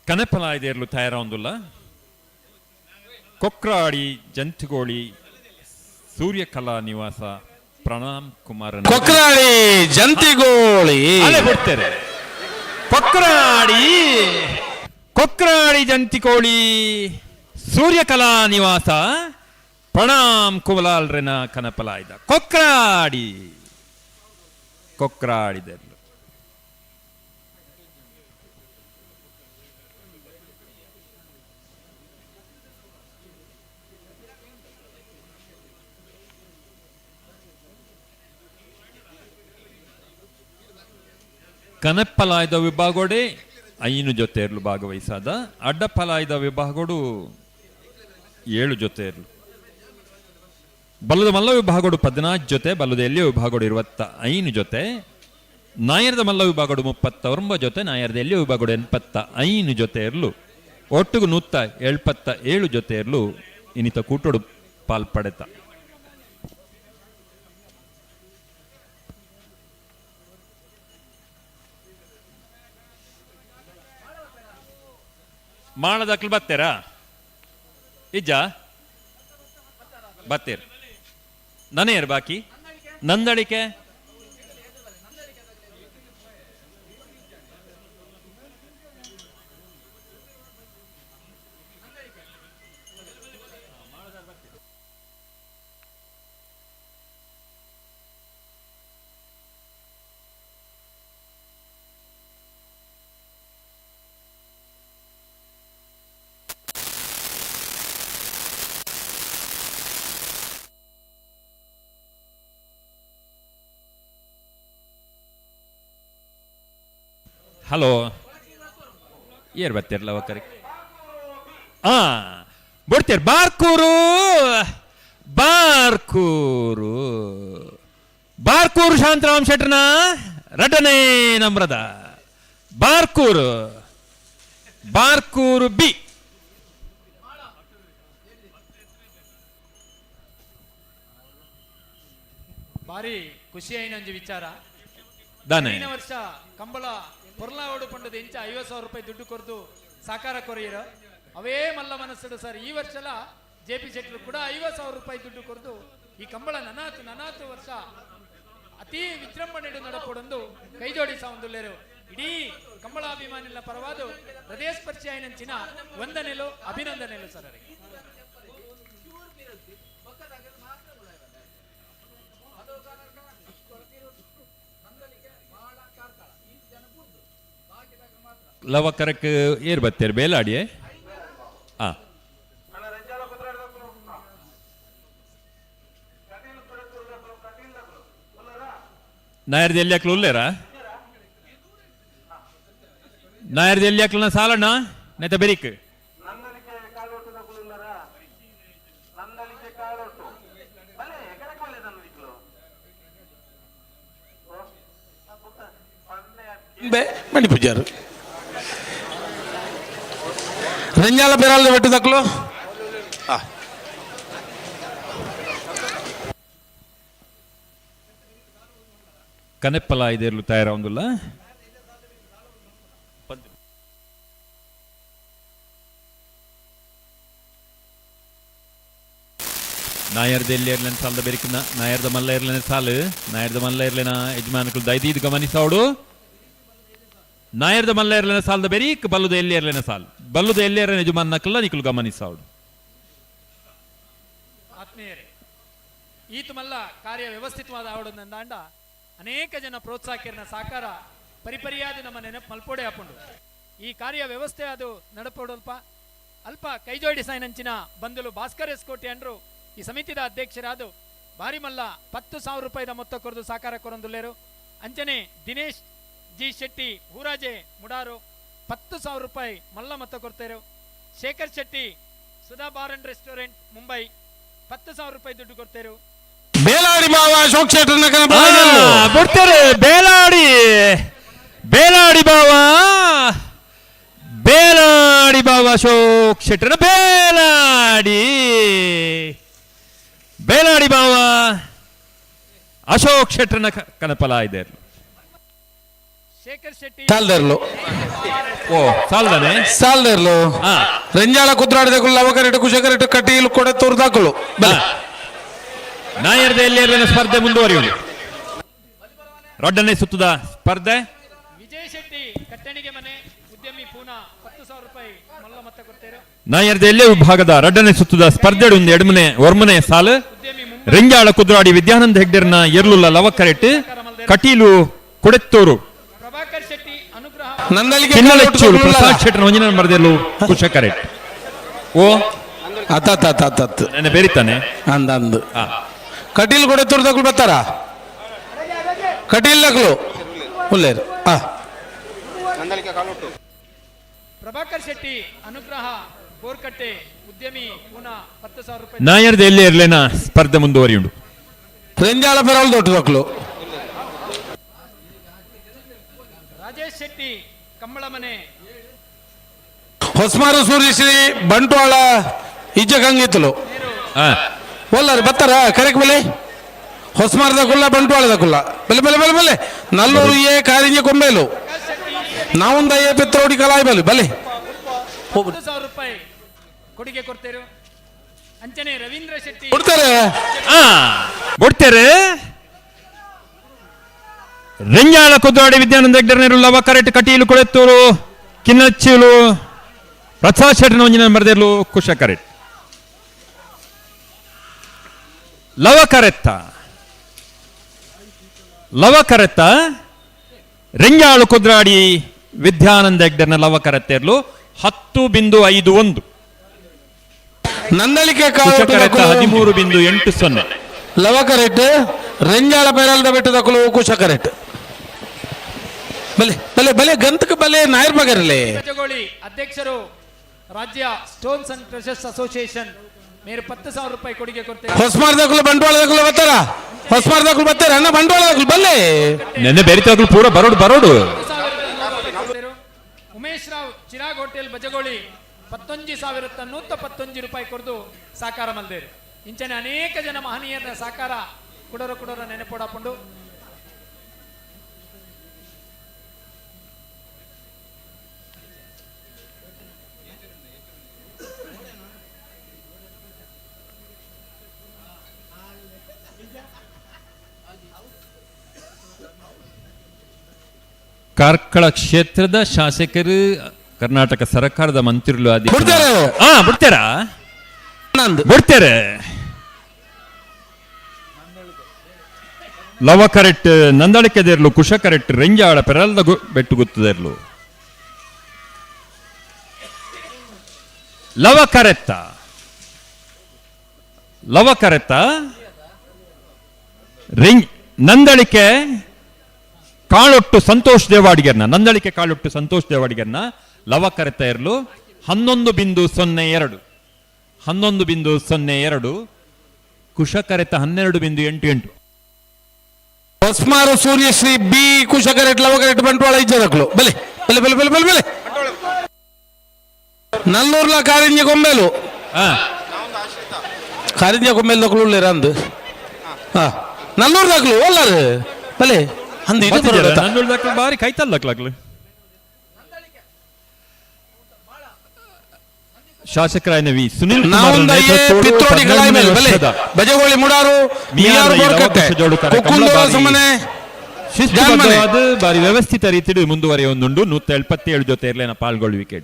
ಕನಪಲಾಯ್ದೇರ್ಲು ತಯಾರೊಂದುಲ್ಲ. ಕೊಕ್ರಾಡಿ ಜಂತುಗೋಳಿ ಸೂರ್ಯಕಲಾ ನಿವಾಸ ಪ್ರಣಾಮ್ ಕುಮಾರ್ ಕೊಕ್ರಾಡಿ ಜಂತಿಗೋಳಿ ಅಲ್ಲೇ ಬಿಡ್ತಾರೆ. ಕೊಕ್ರಾಡಿ ಕೊಕ್ರಾಡಿ ಜಂತಿಕೋಳಿ ಸೂರ್ಯಕಲಾ ನಿವಾಸ ಪ್ರಣಾಮ್ ಕುಮಲಾಲ್ರೆನ ಕನಪಲಾಯ್ದ ಕೊಕ್ರಾಡಿ ಕೊಕ್ರಾಡಿದೆರ್ಲು. ಕನಪ್ಪಲಾಯ್ದ ವಿಭಾಗೋಡೆ ಐನು ಜೊತೆ ಇರಲು ಭಾಗವಹಿಸಾದ ಅಡ್ಡಪ್ಪಲಾಯ್ದ ವಿಭಾಗೋಡು 7 ಜೊತೆ ಇರಲು. ಬಲ್ಲದ ಮಲ್ಲ ವಿಭಾಗೋಡು 14 ಜೊತೆ, ಬಲ್ಲದ ಎಲ್ಲಿಯ ವಿಭಾಗೋಡು 25 ಜೊತೆ, ನಾಯರದ ಮಲ್ಲ ವಿಭಾಗೋಡು 39 ಜೊತೆ, ನಾಯರದ ಎಲ್ಲಿಯ ವಿಭಾಗೋಡು 85 ಜೊತೆ ಇರಲು. ಒಟ್ಟಿಗೂ 177 ಜೊತೆ ಇರಲು ಇನ್ನಿತ ಕೂಟೋಡು ಪಾಲ್ಪಡೆತ. ಮಾಳದಕ್ಲು ಬತ್ತೀರಾ? ಇಜ್ಜ ಬತ್ತೀರ್ ನನೇರ್ ಬಾಕಿ ನಂದಳಿಕೆ Hello ಏರ್ ಬತ್ತೀರ ಲವಕರಿ ಆ ಬಿಡ್ತೀರ. ಬಾರ್ಕೂರು ಬಾರ್ಕೂರು ಬಾರ್ಕೂರು ಶಾಂತರಾಮ್ ಶೆಟ್ರನ ರಡ್ಡನೇ ನಮ್ರದ ಬಾರ್ಕೂರು ಬಾರ್ಕೂರು ಬಿ. ಭಾರಿ ಖುಷಿಯಾಯಿನ ಒಂಜಿ ವಿಚಾರ. ದಾನೆ. ಹಿಂದಿನ ವರ್ಷ ಕಂಬಳ ಪೊರ್ಲಾವಡು ಪಂಡದ ಇಂಚ 50,000 ರೂಪಾಯಿ ದುಡ್ಡು ಕೊರ್ದು ಸಾಕಾರ ಕೊರಿಯರು ಅವೇ ಮಲ್ಲ ಮನಸ್ಸುಡು ಸರ್. ಈ ವರ್ಷಲ ಜೆ ಪಿ ಶೆಟ್ಟರು ಕೂಡ 50,000 ರೂಪಾಯಿ ದುಡ್ಡು ಕೊರ್ದು ಈ ಕಂಬಳ ನನಾತು ನನಾತು ವರ್ಷ ಅತಿ ವಿಜೃಂಭಣೆ ನಡಪೊಡೊಂದು ಕೈ ಜೋಡಿಸ ಒಂದುಲ್ಲೇರು. ಇಡೀ ಕಂಬಳಾಭಿಮಾನಿಗಳ ಪರವಾದ ಹೃದಯ ಸ್ಪರ್ಶಿಯಾಯಿನಂಚಿನ ವಂದನೆಲು ಅಭಿನಂದನೆಲು ಸರ್ ಅವರಿಗೆ. ಲವಕರಕ್ ಏರ್ ಬತ್ತೇರ್ ಬೇಲಾಡಿಯೇ ಆ ನಾಯರ್ದ ಎಲ್ಲಿ ಹಾಕ್ಲು ಉಲ್ಲೇರಾ? ನಾಯರ್ದ ಎಲ್ಲಿ ಹಾಕ್ಲನ ಸಾಲಣ್ಣ ನೆತ ಬೆರಿಕ್ ಮಣಿ ಪೂಜಾರು ರಂಜಾಲ ಪೆರಾಲ್ದ ಬೆಟ್ಟು ದಕ್ಲು. ಕನೆಪ್ಪಲ ಇದೇರ್ಲು ತಯಾರ ಒಂದುಲ್ಲ. ನಾಯರ್ದ ಎಲ್ಲಿ ಇರ್ಲೇನ ಸಾಲದ ಬೆರಿಕಿನ ನಾಯರ್ದ ಮಲ್ಲ ಇರ್ಲೇನೆ ಸಾಲು ನಾಯರ್ದ ಮಲ್ಲ ಇರ್ಲೇನ ಯಜಮಾನಕುಲು ದೈದೀದ್ ಗಮನಿಸೋಡು. ನಾಯರ್ದ ಮಲ್ಲ ಇರ್ಲೇನ ಸಾಲದ ಬೆರಿಕ್ ಬಲ್ಲುದ ಎಲ್ಲಿ ಇರ್ಲೇನ ಸಾಲ್ ಬಲ್ಲುದ ಎಲ್ಲಿ ಇರ್ಲೇನ ಯಜಮಾನಕಲ್ಲ ನಿಕುಲು ಗಮನಿಸೋಡು. ಆತ್ಮೀಯರೇ, ಈತ ಮಲ್ಲ ಕಾರ್ಯ ವ್ಯವಸ್ಥಿತವಾದ ಆವಡೊಂದಂದಾಂಡ ಅನೇಕ ಜನ ಪ್ರೋತ್ಸಾಹಕಿರನ ಸಾಕಾರ ಪರಿಪರಿಯಾದ ನಮ್ಮ ನೆನಪು ಮಲ್ಪೋಡೆ ಹಾಕೊಂಡು ಈ ಕಾರ್ಯ ವ್ಯವಸ್ಥೆ ಅದು ನಡಪೋಡಲ್ಪ ಅಲ್ಪ ಕೈಜೋಡಿಸೈನಂಚಿನ ಬಂಧುಲು ಭಾಸ್ಕರ್ ಎಸ್ ಕೋಟಿ ಅಂಡ್ರು ಈ ಸಮಿತಿದ ಅಧ್ಯಕ್ಷರಾದ ಭಾರಿ ಮಲ್ಲ 10,000 ರೂಪಾಯಿದ ಮೊತ್ತ ಕೊರದು ಸಾಕಾರ ಕೊರೊಂದುಲ್ಲೇರು. ಅಂಚನೆ ದಿನೇಶ್ ಜಿ ಶೆಟ್ಟಿ ಹೂರಾಜೆ ಮುಡಾರು 10,000 ರೂಪಾಯಿ ಮಲ್ಲ ಮೊತ್ತ ಕೊಡ್ತೇರು. Shekhar Shetty Sudha bar and restaurant Mumbai 10,000 ರೂಪಾಯಿ ದುಡ್ಡು ಕೊಡ್ತೇರು. ಬೇಲಾಡಿ ಬಾವ ಅಶೋಕ್ ಶೆಟ್ಟರ್ನ ಬಿಡ್ತಾರೆ. ಬೇಲಾಡಿ ಬೇಲಾಡಿ ಬಾವ ಬೇಲಾಡಿ ಬಾವ ಅಶೋಕ್ ಶೆಟ್ಟರ್ನ ಬೇಲಾಡಿ ಬೇಲಾಡಿ ಬಾವ ಅಶೋಕ್ ಶೆಟ್ಟರ್ನ ಕನಪಲ ಇದೆ. ಶೇಖರ್ ಶೆಟ್ಟಿ ಸಾಲ್ದರ್ಲು. ಓ ಸಾಲ್ದಾನೆ ಸಾಲ್ದರ್ಲು. ರಂಜಾಳ ಕುದ್ರಾಡಿದ ಲವಕರೆಟ್ಟು ಕುಶಕರೆಟ್ಟು ಕಟೀಲು ಕೊಡೆ ತೋರ್ದಾಕಲು. ನಾಯರ್ದ ಎಲ್ಲಿ ಸ್ಪರ್ಧೆ ಮುಂದುವರಿಯುವುದು. ರೊಡ್ಡನೆ ಸುತ್ತದ ಸ್ಪರ್ಧೆ. ವಿಜಯ್ ಶೆಟ್ಟಿ ಕಟ್ಟಣಿಗೆ ಮನೆ ಉದ್ಯಮಿ ಪೂನಾ 10,000 ರೂಪಾಯಿ ಮಲ್ಲ ಮೊತ್ತ ಕೊಡ್ತೇರು. ನಾಯರ್ದ ಎಲ್ಲೇ ವಿಭಾಗದ ರಡ್ಡನೆ ಸುತ್ತದ ಸ್ಪರ್ಧೆ ಒಂದು ಎಡಮನೆ ಒರ್ಮನೆ ಸಾಲು. ರಿಂಜಾಳ ಕುದ್ರಾಡಿ ವಿದ್ಯಾನಂದ ಹೆಗ್ಡೆರ್ನ ಎರ್ಲುಲ್ಲ ಲವಕರೆಟ್ ಕಟೀಲು ಕೊಡೆತ್ತೂರು ಪ್ರಭಾಕರ್ ಶೆಟ್ಟಿ ಅನುಗ್ರಹ ಕಿನ್ನಲೆಚ್ಚೂರು ಪ್ರಸಾದ್ ಶೆಟ್ಟರ್ ಒಂಜಿನ ಮರದೆಲ್ಲು ಕುಶಕರೆಟ್. ಓ ಅತ್ತ ನೆನೆ ಬೇರಿತಾನೆ ಅಂದ ಅಂದು ಕಟೀಲ್ ಕೊಡೆತ್ತೂರು ದಕ್ಲು ಬರ್ತಾರ ಕಟೀಲ್ ದಕ್ಲು ಉಲ್ಲೇರು. ಪ್ರಭಾಕರ್ ಶೆಟ್ಟಿ ಅನುಗ್ರಹ ಬೋರ್ಕಟ್ಟೆ ಉದ್ಯಮಿ ಪೂನಾ 10,000 ರೂಪಾಯಿ. ನಾಯರ್ದ ಎಲ್ಲಿ ಇರ್ಲೇನ ಸ್ಪರ್ಧೆ ಮುಂದುವರಿಯುಂಡು. ರಂಜಾಳ ಪೆರಾಲ್ ದೊಡ್ಡ ದಕ್ಲು. ರಾಜೇಶ್ ಶೆಟ್ಟಿ ಕಂಬಳಮನೆ ಹೊಸ್ಮಾರು ಸೂರ್ಯಶ್ರೀ ಬಂಟ್ವಾಳ ಇಜ್ಜ ಕಂಗಿತ್ತಲು ಒಲ್ಲಾರಿ ಬತ್ತಾರ ಕರೆಕ್ ಬೆಲೆ ಹೊಸ್ಮಾರದ ಕುಲ್ಲ ಬಂಟ್ವಾಳದ ಕುಲ್ಲ ಬೆಲೆ ಬೆಲೆ ಬೆಲೆ ಬೆಲೆ ನಲ್ಲೂರು ಎ ಕಾರಿಂಜೆ ಕೊಂಬೇಲು ನಾವೊಂದ ಎ ಪೆತ್ರೋಡಿ ಕಲಾಯಿ ಬಲೆ ಬಲೆ 10,000 ರೂಪಾಯಿ ಕೊಡುಗೆ ಕೊಡ್ತೇರು. ಅಂಚನೆ ರವೀಂದ್ರ ಶೆಟ್ಟಿ ಕೊಡ್ತಾರೆ ಕೊಡ್ತಾರೆ. ರೆಂಜಾಳ ಕುದ್ರಾಡಿ ವಿದ್ಯಾನಂದ ಹೆಗ್ಡೆರ್ನೇರು ಲವಕರೆಟ್ ಕಟೀಲು ಕೊಳೆತ್ತೂರು ಕಿನ್ನಚ್ಚೀಲು ಪ್ರಸಾದ್ ಶೆಟ್ಟರ್ ಒಂಜಿನ ಮರದೆರ್ಲು ಕುಶ ಕರೆಟ್ ಲವಕರೆತ್ತ ಲವಕರೆತ್ತ ರೆಂಜಾಳು ಕುದ್ರಾಡಿ ವಿದ್ಯಾನಂದ ಹೆಗ್ಡೆರ್ನ ಲವಕರೆತ್ತೆರ್ಲು 10.51. ನಂದಳಿಕೆ ಕುಶಕರೆತ್ತ 13.80. ಲವಕರೆಟ್ ರೆಂಜಾಳ ಪೆರಲ್ದ ಬೆಟ್ಟದ ಕುಲು ಕುಶಕರೆಟ್. ಬಲೆ ಬಲೆ ಬಲೆ ಗಂತಕ್ಕೆ ಬಲೆ ನಾಯರ್ ಬಗರ್ಲೆ. ಗಜಗೋಳಿ ಅಧ್ಯಕ್ಷರು ರಾಜ್ಯ ಸ್ಟೋನ್ಸ್ ಅಂಡ್ ಕ್ರಷರ್ಸ್ ಅಸೋಸಿಯೇಷನ್ ಮೇರು 10,000 ರೂಪಾಯಿ ಕೊಡುಗೆ ಕೊಡ್ತೇವೆ. ಹೊಸ್ಮಾರ್ದಾಕುಲು ಬಂಟ್ವಾಳದಾಕುಲು ಬರ್ತಾರ, ಹೊಸ್ಮಾರ್ದಾಕುಲು ಬರ್ತಾರ ಅಣ್ಣ, ಬಂಟ್ವಾಳದಾಕುಲು ಬಲ್ಲೆ. ನೆನ್ನೆ ಬೇರೆ ಪೂರ ಬರೋಡು ಬರೋಡು. ಉಮೇಶ್ ರಾವ್ ಚಿರಾಗ್ ಹೋಟೆಲ್ ಬಜಗೋಳಿ 11,111 ರೂಪಾಯಿ ಕೊಡ್ದು ಸಾಕಾರ ಮಲ್ದೇರು. ಇಂಚನೆ ಅನೇಕ ಜನ ಮಹನೀಯರ ಸಾಕಾರ ಕುಡರ ಕುಡರ ನೆನಪೋಡಪುಂಡು. ಕಾರ್ಕಳ ಕ್ಷೇತ್ರದ ಶಾಸಕರು ಕರ್ನಾಟಕ ಸರ್ಕಾರದ ಮಂತ್ರಿಗಳು ಆದಿ ಬಿಡ್ತಾರೆ. ಬಿಡ್ತಾರಾ? ಬಿಡ್ತಾರೆ. ಲವ ಕರೆಕ್ಟ್ ನಂದಳಿಕೆದಿರ್ಲು, ಕುಶ ಕರೆಕ್ಟ್ ರೆಂಜಾಳ ಪೆರಲ್ದ ಬೆಟ್ಟು ಗುತ್ತದಿರ್ಲು. ಲವ ಕರೆತ್ತ ಲವ ಕರೆತ್ತ ರೆಂಜ್ ನಂದಳಿಕೆ ಕಾಳೊಟ್ಟು ಸಂತೋಷ್ ದೇವಾಡಿಗರ್ನ, ನಂದಳಿಕೆ ಕಾಳೊಟ್ಟು ಸಂತೋಷ್ ದೇವಾಡಿಗರ್ನ ಲವ ಕರೆತ ಇರಲು 11.02, 11.02. ಕುಶ ಕರೆತ 12.88. ಹೊಸ್ಮಾರು ಸೂರ್ಯಶ್ರೀ ಬಿ ಕುಶ ಕರೆಟ್ ಲವ ಕರೆಟ್ ಬಂಟ್ವಾಳ ಇಜ್ಜದಕ್ಲು ಬಲೆ ಬಲೆ ಬಲೆ ಬಲೆ ಬಲೆ ಬಲೆ. ನಲ್ಲೂರ್ಲ ಕಾರಿಂಜ ಕೊಂಬೇಲು, ಕಾರಿಂಜ ಕೊಂಬೇಲು ದಕ್ಲು ಉಳ್ಳೇರ ಅಂದು. ಹಾ ನಲ್ಲೂರ್ ದಾಕ್ಲು ಒಲ್ಲಾರು ಬಲೆ ಅಂದು ಇದು ಬರೋದು. ನಲ್ಲೂರ್ ದಾಕ್ಲು ಬಾರಿ ಕೈತಲ್ ದಾಕ್ಲಾಗ್ಲು. ಶಾಸಕರಾಯನ ವಿ ಸುನಿಲ್ ಕುಮಾರ್ ಪಿತ್ರೋಡಿ ಕಲಾಯಿ ಮೇಲೆ ಬಲೆ ಬಜಗೋಳಿ ಮುಡಾರು ಮಿಯಾರು ಬೋರ್ಕಟ್ಟೆ ಕುಕ್ಕುಂದೋರ ಸುಮ್ಮನೆ ಶಿಸ್ತುಬದ್ಧವಾದ ಬಾರಿ ವ್ಯವಸ್ಥಿತ ರೀತಿಯಲ್ಲಿ ಮುಂದುವರಿಯೊಂದುಂಡು. 177 ಜೊತೆ ಇರಲೇನ ಪಾಲ್ಗೊಳ್ಳುವಿಕೆ.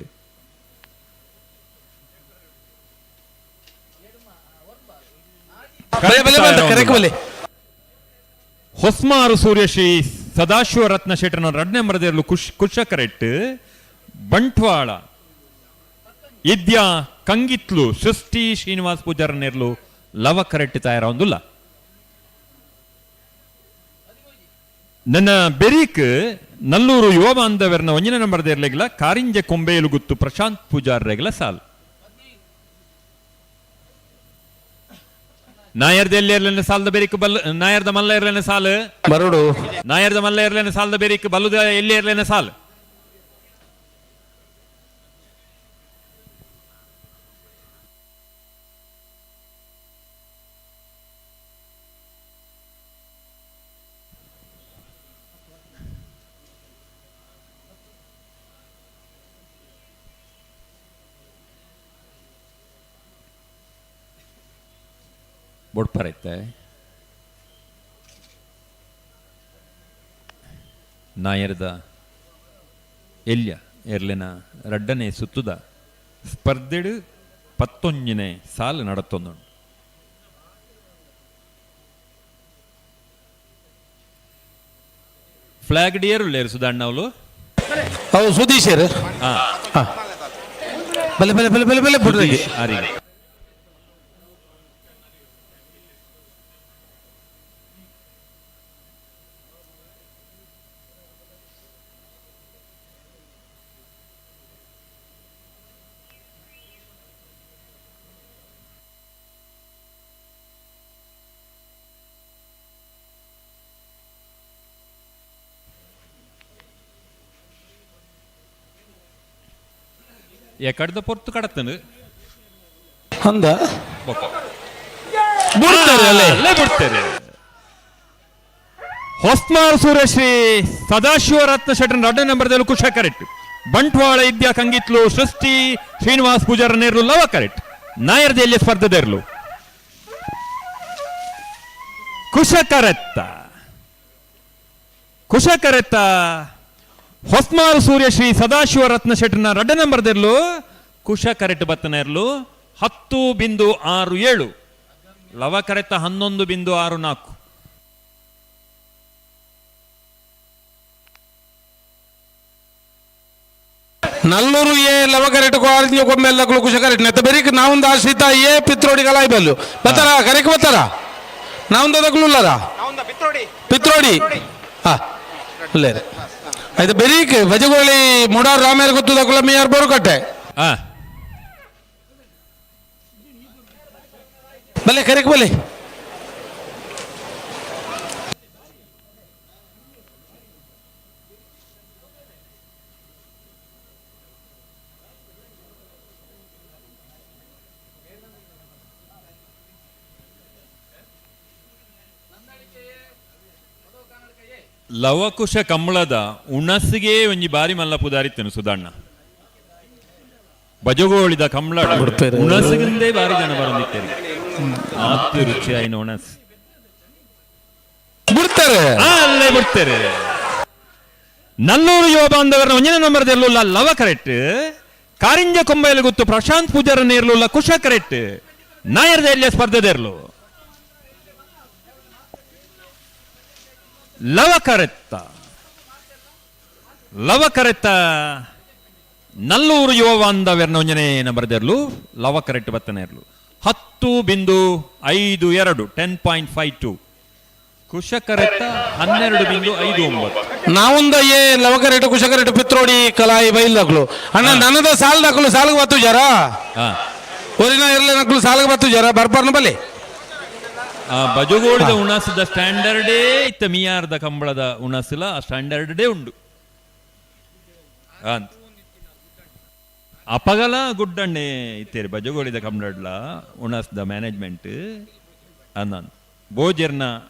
ಹೊಸ್ಮಾರು ಸೂರ್ಯಶ್ರೀ ಸದಾಶಿವ ರತ್ನ ಶೆಟ್ಟರ್ನ ರಡ್ನೇ ಮರದಿರಲು ಕುಶ ಕರೆಕ್ಟ್ ಬಂಟ್ವಾಳ ಇದ್ಯಾ ಕಂಗಿತ್ಲು ಸೃಷ್ಟಿ ಶ್ರೀನಿವಾಸ್ ಪೂಜಾರನಿರ್ಲು ಲವ ಕರೆಕ್ಟ್ ತಯಾರ ಒಂದುಲ್ಲ. ನನ್ನ ಬೆರೀಕ್ ನಲ್ಲೂರು ಯುವ ಬಾಂಧವರ್ನ ಒಂಜಿನ ನಂಬರ್ ಇರ್ಲಿಲ್ಲ ಕಾರಿಂಜ ಕೊಂಬೇಲು ಗುತ್ತು ಪ್ರಶಾಂತ್ ಪೂಜಾರ್ರೆಗ್ಲ ಸಾಲ್. ನಾಯರ್ದ ಎಲ್ಲಿ ಇರ್ಲೇನೆ ಸಾಲದ ಬೆರಿಕ್ ಬಲ್, ನಾಯರ್ದ ಮಲ್ಲ ಇರ್ಲೇನೆ ಸಾಲು ಬರೋಡು, ನಾಯರ್ದ ಮಲ್ಲ ಇರ್ಲೇನೆ ಸಾಲದ ಬೆರಿಕ್ ಬಲ್ಲುದ ಎಲ್ಲಿ ಇರ್ಲೇನೆ ಸಾಲ್. ಬೊಡ್ಪರೈತೆ ನಾಯರ್ದ ಎಲ್ಯ ಎರ್ಲೆನ ರಡ್ಡನೆ ಸುತ್ತುದ ಸ್ಪರ್ಧೆಡು 19ನೇ ಸಾಲು ನಡತ್ತೊಂದುಂಡು. Flag dear ಉಳ್ಳೇರು ಸುಧಾಣ್ಣವಳು. ಹೌದು ಸುದೀಶರು. ಬಲೆ ಬಲೆ ಬಲೆ ಬಲೆ ಬಲೆ ಬಿಡ್ರಿ. ಆರಿಗೆ ಎಕಡ್ದ ಪೊರ್ತು ಕಡತನು ಅಂದ ಬಿಡ್ತಾರೆ ಅಲ್ಲೇ ಬಿಡ್ತಾರೆ. ಹೊಸ್ಮಾರ್ ಸೂರ್ಯಶ್ರೀ ಸದಾಶಿವ ರತ್ನ ಶೆಟ್ಟರ್ ರಡ್ಡ ನಂಬರ್ದಲ್ಲಿ ಕುಶ ಕರೆಕ್ಟ್ ಬಂಟ್ವಾಳ ಇದ್ಯಾ ಕಂಗಿತ್ಲು ಸೃಷ್ಟಿ ಶ್ರೀನಿವಾಸ್ ಪೂಜಾರ ನೇರ್ಲು ಲವ ಕರೆಕ್ಟ್ ನಾಯರ್ದೆಯಲ್ಲಿ ಸ್ಪರ್ಧೆದೇರ್ಲು ಕುಶ ಕರೆತ್ತ ಕುಶ ಕರೆತ್ತ ಹೊಸ್ಮಾರು ಸೂರ್ಯಶ್ರೀ ಸದಾಶಿವ ರತ್ನ ಶೆಟ್ಟರ್ನ ರಡ್ಡ ನಂಬರ್ದಿರ್ಲು ಕುಶ ಕರೆಕ್ಟ್ ಬತ್ತನ ಇರ್ಲು 10.67 ಲವ ಕರೆತ 11.64. ನಲ್ಲೂರು ಎ ಲವ ಕರೆಕ್ಟ್ ಕೋರಿಂಜ ಕೊಮ್ಮೆಲ್ಲ ಕುಶ ಕರೆಕ್ಟ್ ನೆತ್ತ ಬೆರಿಕ್ ನಾವೊಂದು ಆಶ್ರಿತ ಎ ಪಿತ್ರೋಡಿ ಕಲಾಯಿ ಬಲ್ಲು ಬತ್ತಾರ ಕರೆಕ್ ಬತ್ತಾರ ನಾವೊಂದು ಅದಕ್ಕೂ ಉಳ್ಳಾರ ಪಿತ್ರೋಡಿ ಹಾ ಉಳ್ಳೇರೆ ಆಯ್ತು ಬೆರೀಕ್ ಬಜಗೋಳಿ ಮುಡಾರ್ ರಾಮೇರ್ ಗೊತ್ತದಕ್ಕಲ್ಲ ಮಿಯಾರ್ ಬೋರುಕಟ್ಟೆ. ಬಲೆ ಕರೆಕ್ ಬಲೆ. ಲವಕುಶ ಕಮ್ಮಳದ ಉಣಸಿಗೆ ಒಂಜಿ ಬಾರಿ ಮಲ್ಲ ಪುದಾರಿತ್ತನು ಸುಧಣ್ಣ. ಬಜಗೋಳಿದ ಕಮ್ಮಳ ಉಣಸಿಗಿಂದೇ ಬಾರಿ ಜನ ಬರಂದಿತ್ತೇರಿ. ಆತು ರುಚಿ ಆಯ್ನ ಉಣಸ್ ಬಿಡ್ತಾರೆ, ಅಲ್ಲೇ ಬಿಡ್ತಾರೆ. ನಲ್ಲೂರು ಯುವ ಬಾಂಧವರನ್ನ ಒಂಜನೇ ನಂಬರ್ ಇರ್ಲಿಲ್ಲ ಲವ ಕರೆಕ್ಟ್. ಕಾರಿಂಜ ಕೊಂಬೈಲು ಗೊತ್ತು ಪ್ರಶಾಂತ್ ಪೂಜಾರನ್ನ ಇರ್ಲಿಲ್ಲ ಕುಶ ಕರೆಕ್ಟ್. ನಾಯರ್ದ ಎಲ್ಲಿಯ ಸ್ಪರ್ಧೆ ಇರ್ಲು ಲವ ಕರೆತ್ತ. ಲವ ಕರೆತ್ತ ನಲ್ಲೂರು ಯುವ ಬಾಂಧವ್ಯರ್ನ ಒಂಜನೇ ನಂಬರ್ ಇರ್ಲು ಲವ ಕರೆಕ್ಟ್ ಬತ್ತನೆ ಇರ್ಲು 10.52 10.52. ಕುಶ ಕರೆತ್ತ 12.59. ನಾವೊಂದ ಏ ಲವ ಕರೆಕ್ಟ್ ಕುಶ ಕರೆಕ್ಟ್ ಪಿತ್ರೋಡಿ ಕಲಾಯಿ ಬೈಲ್ದಾಕ್ಲು ಅಣ್ಣ. ನನ್ನದ ಸಾಲ್ ದಾಖಲು ಸಾಲ್ಗೆ ಬತ್ತು ಜರ ಒರಿನ ಇರ್ಲಿ ನಕ್ಲು ಸಾಲ್ಗೆ ಬತ್ತು ಜರ ಬರ್ಪರ್ನ ಬಲೆ. ಬಜಗೋಳಿದ ಉಣಸದ ಸ್ಟ್ಯಾಂಡರ್ಡೇ ಇತ್ತ ಮಿಯಾರ್ದ ಕಂಬಳದ ಉಣಸಲ ಆ ಸ್ಟ್ಯಾಂಡರ್ಡೇ ಉಂಡು ಅಂತ ಅಪಗಲ ಗುಡ್ಡಣ್ಣೆ ಇತ್ತೇರಿ ಬಜಗೋಳಿದ ಕಂಬಳಡ್ಲ ಉಣಸ್ದ ಮ್ಯಾನೇಜ್ಮೆಂಟ್ ಅನ್ನ ಬೋಜರ್ನ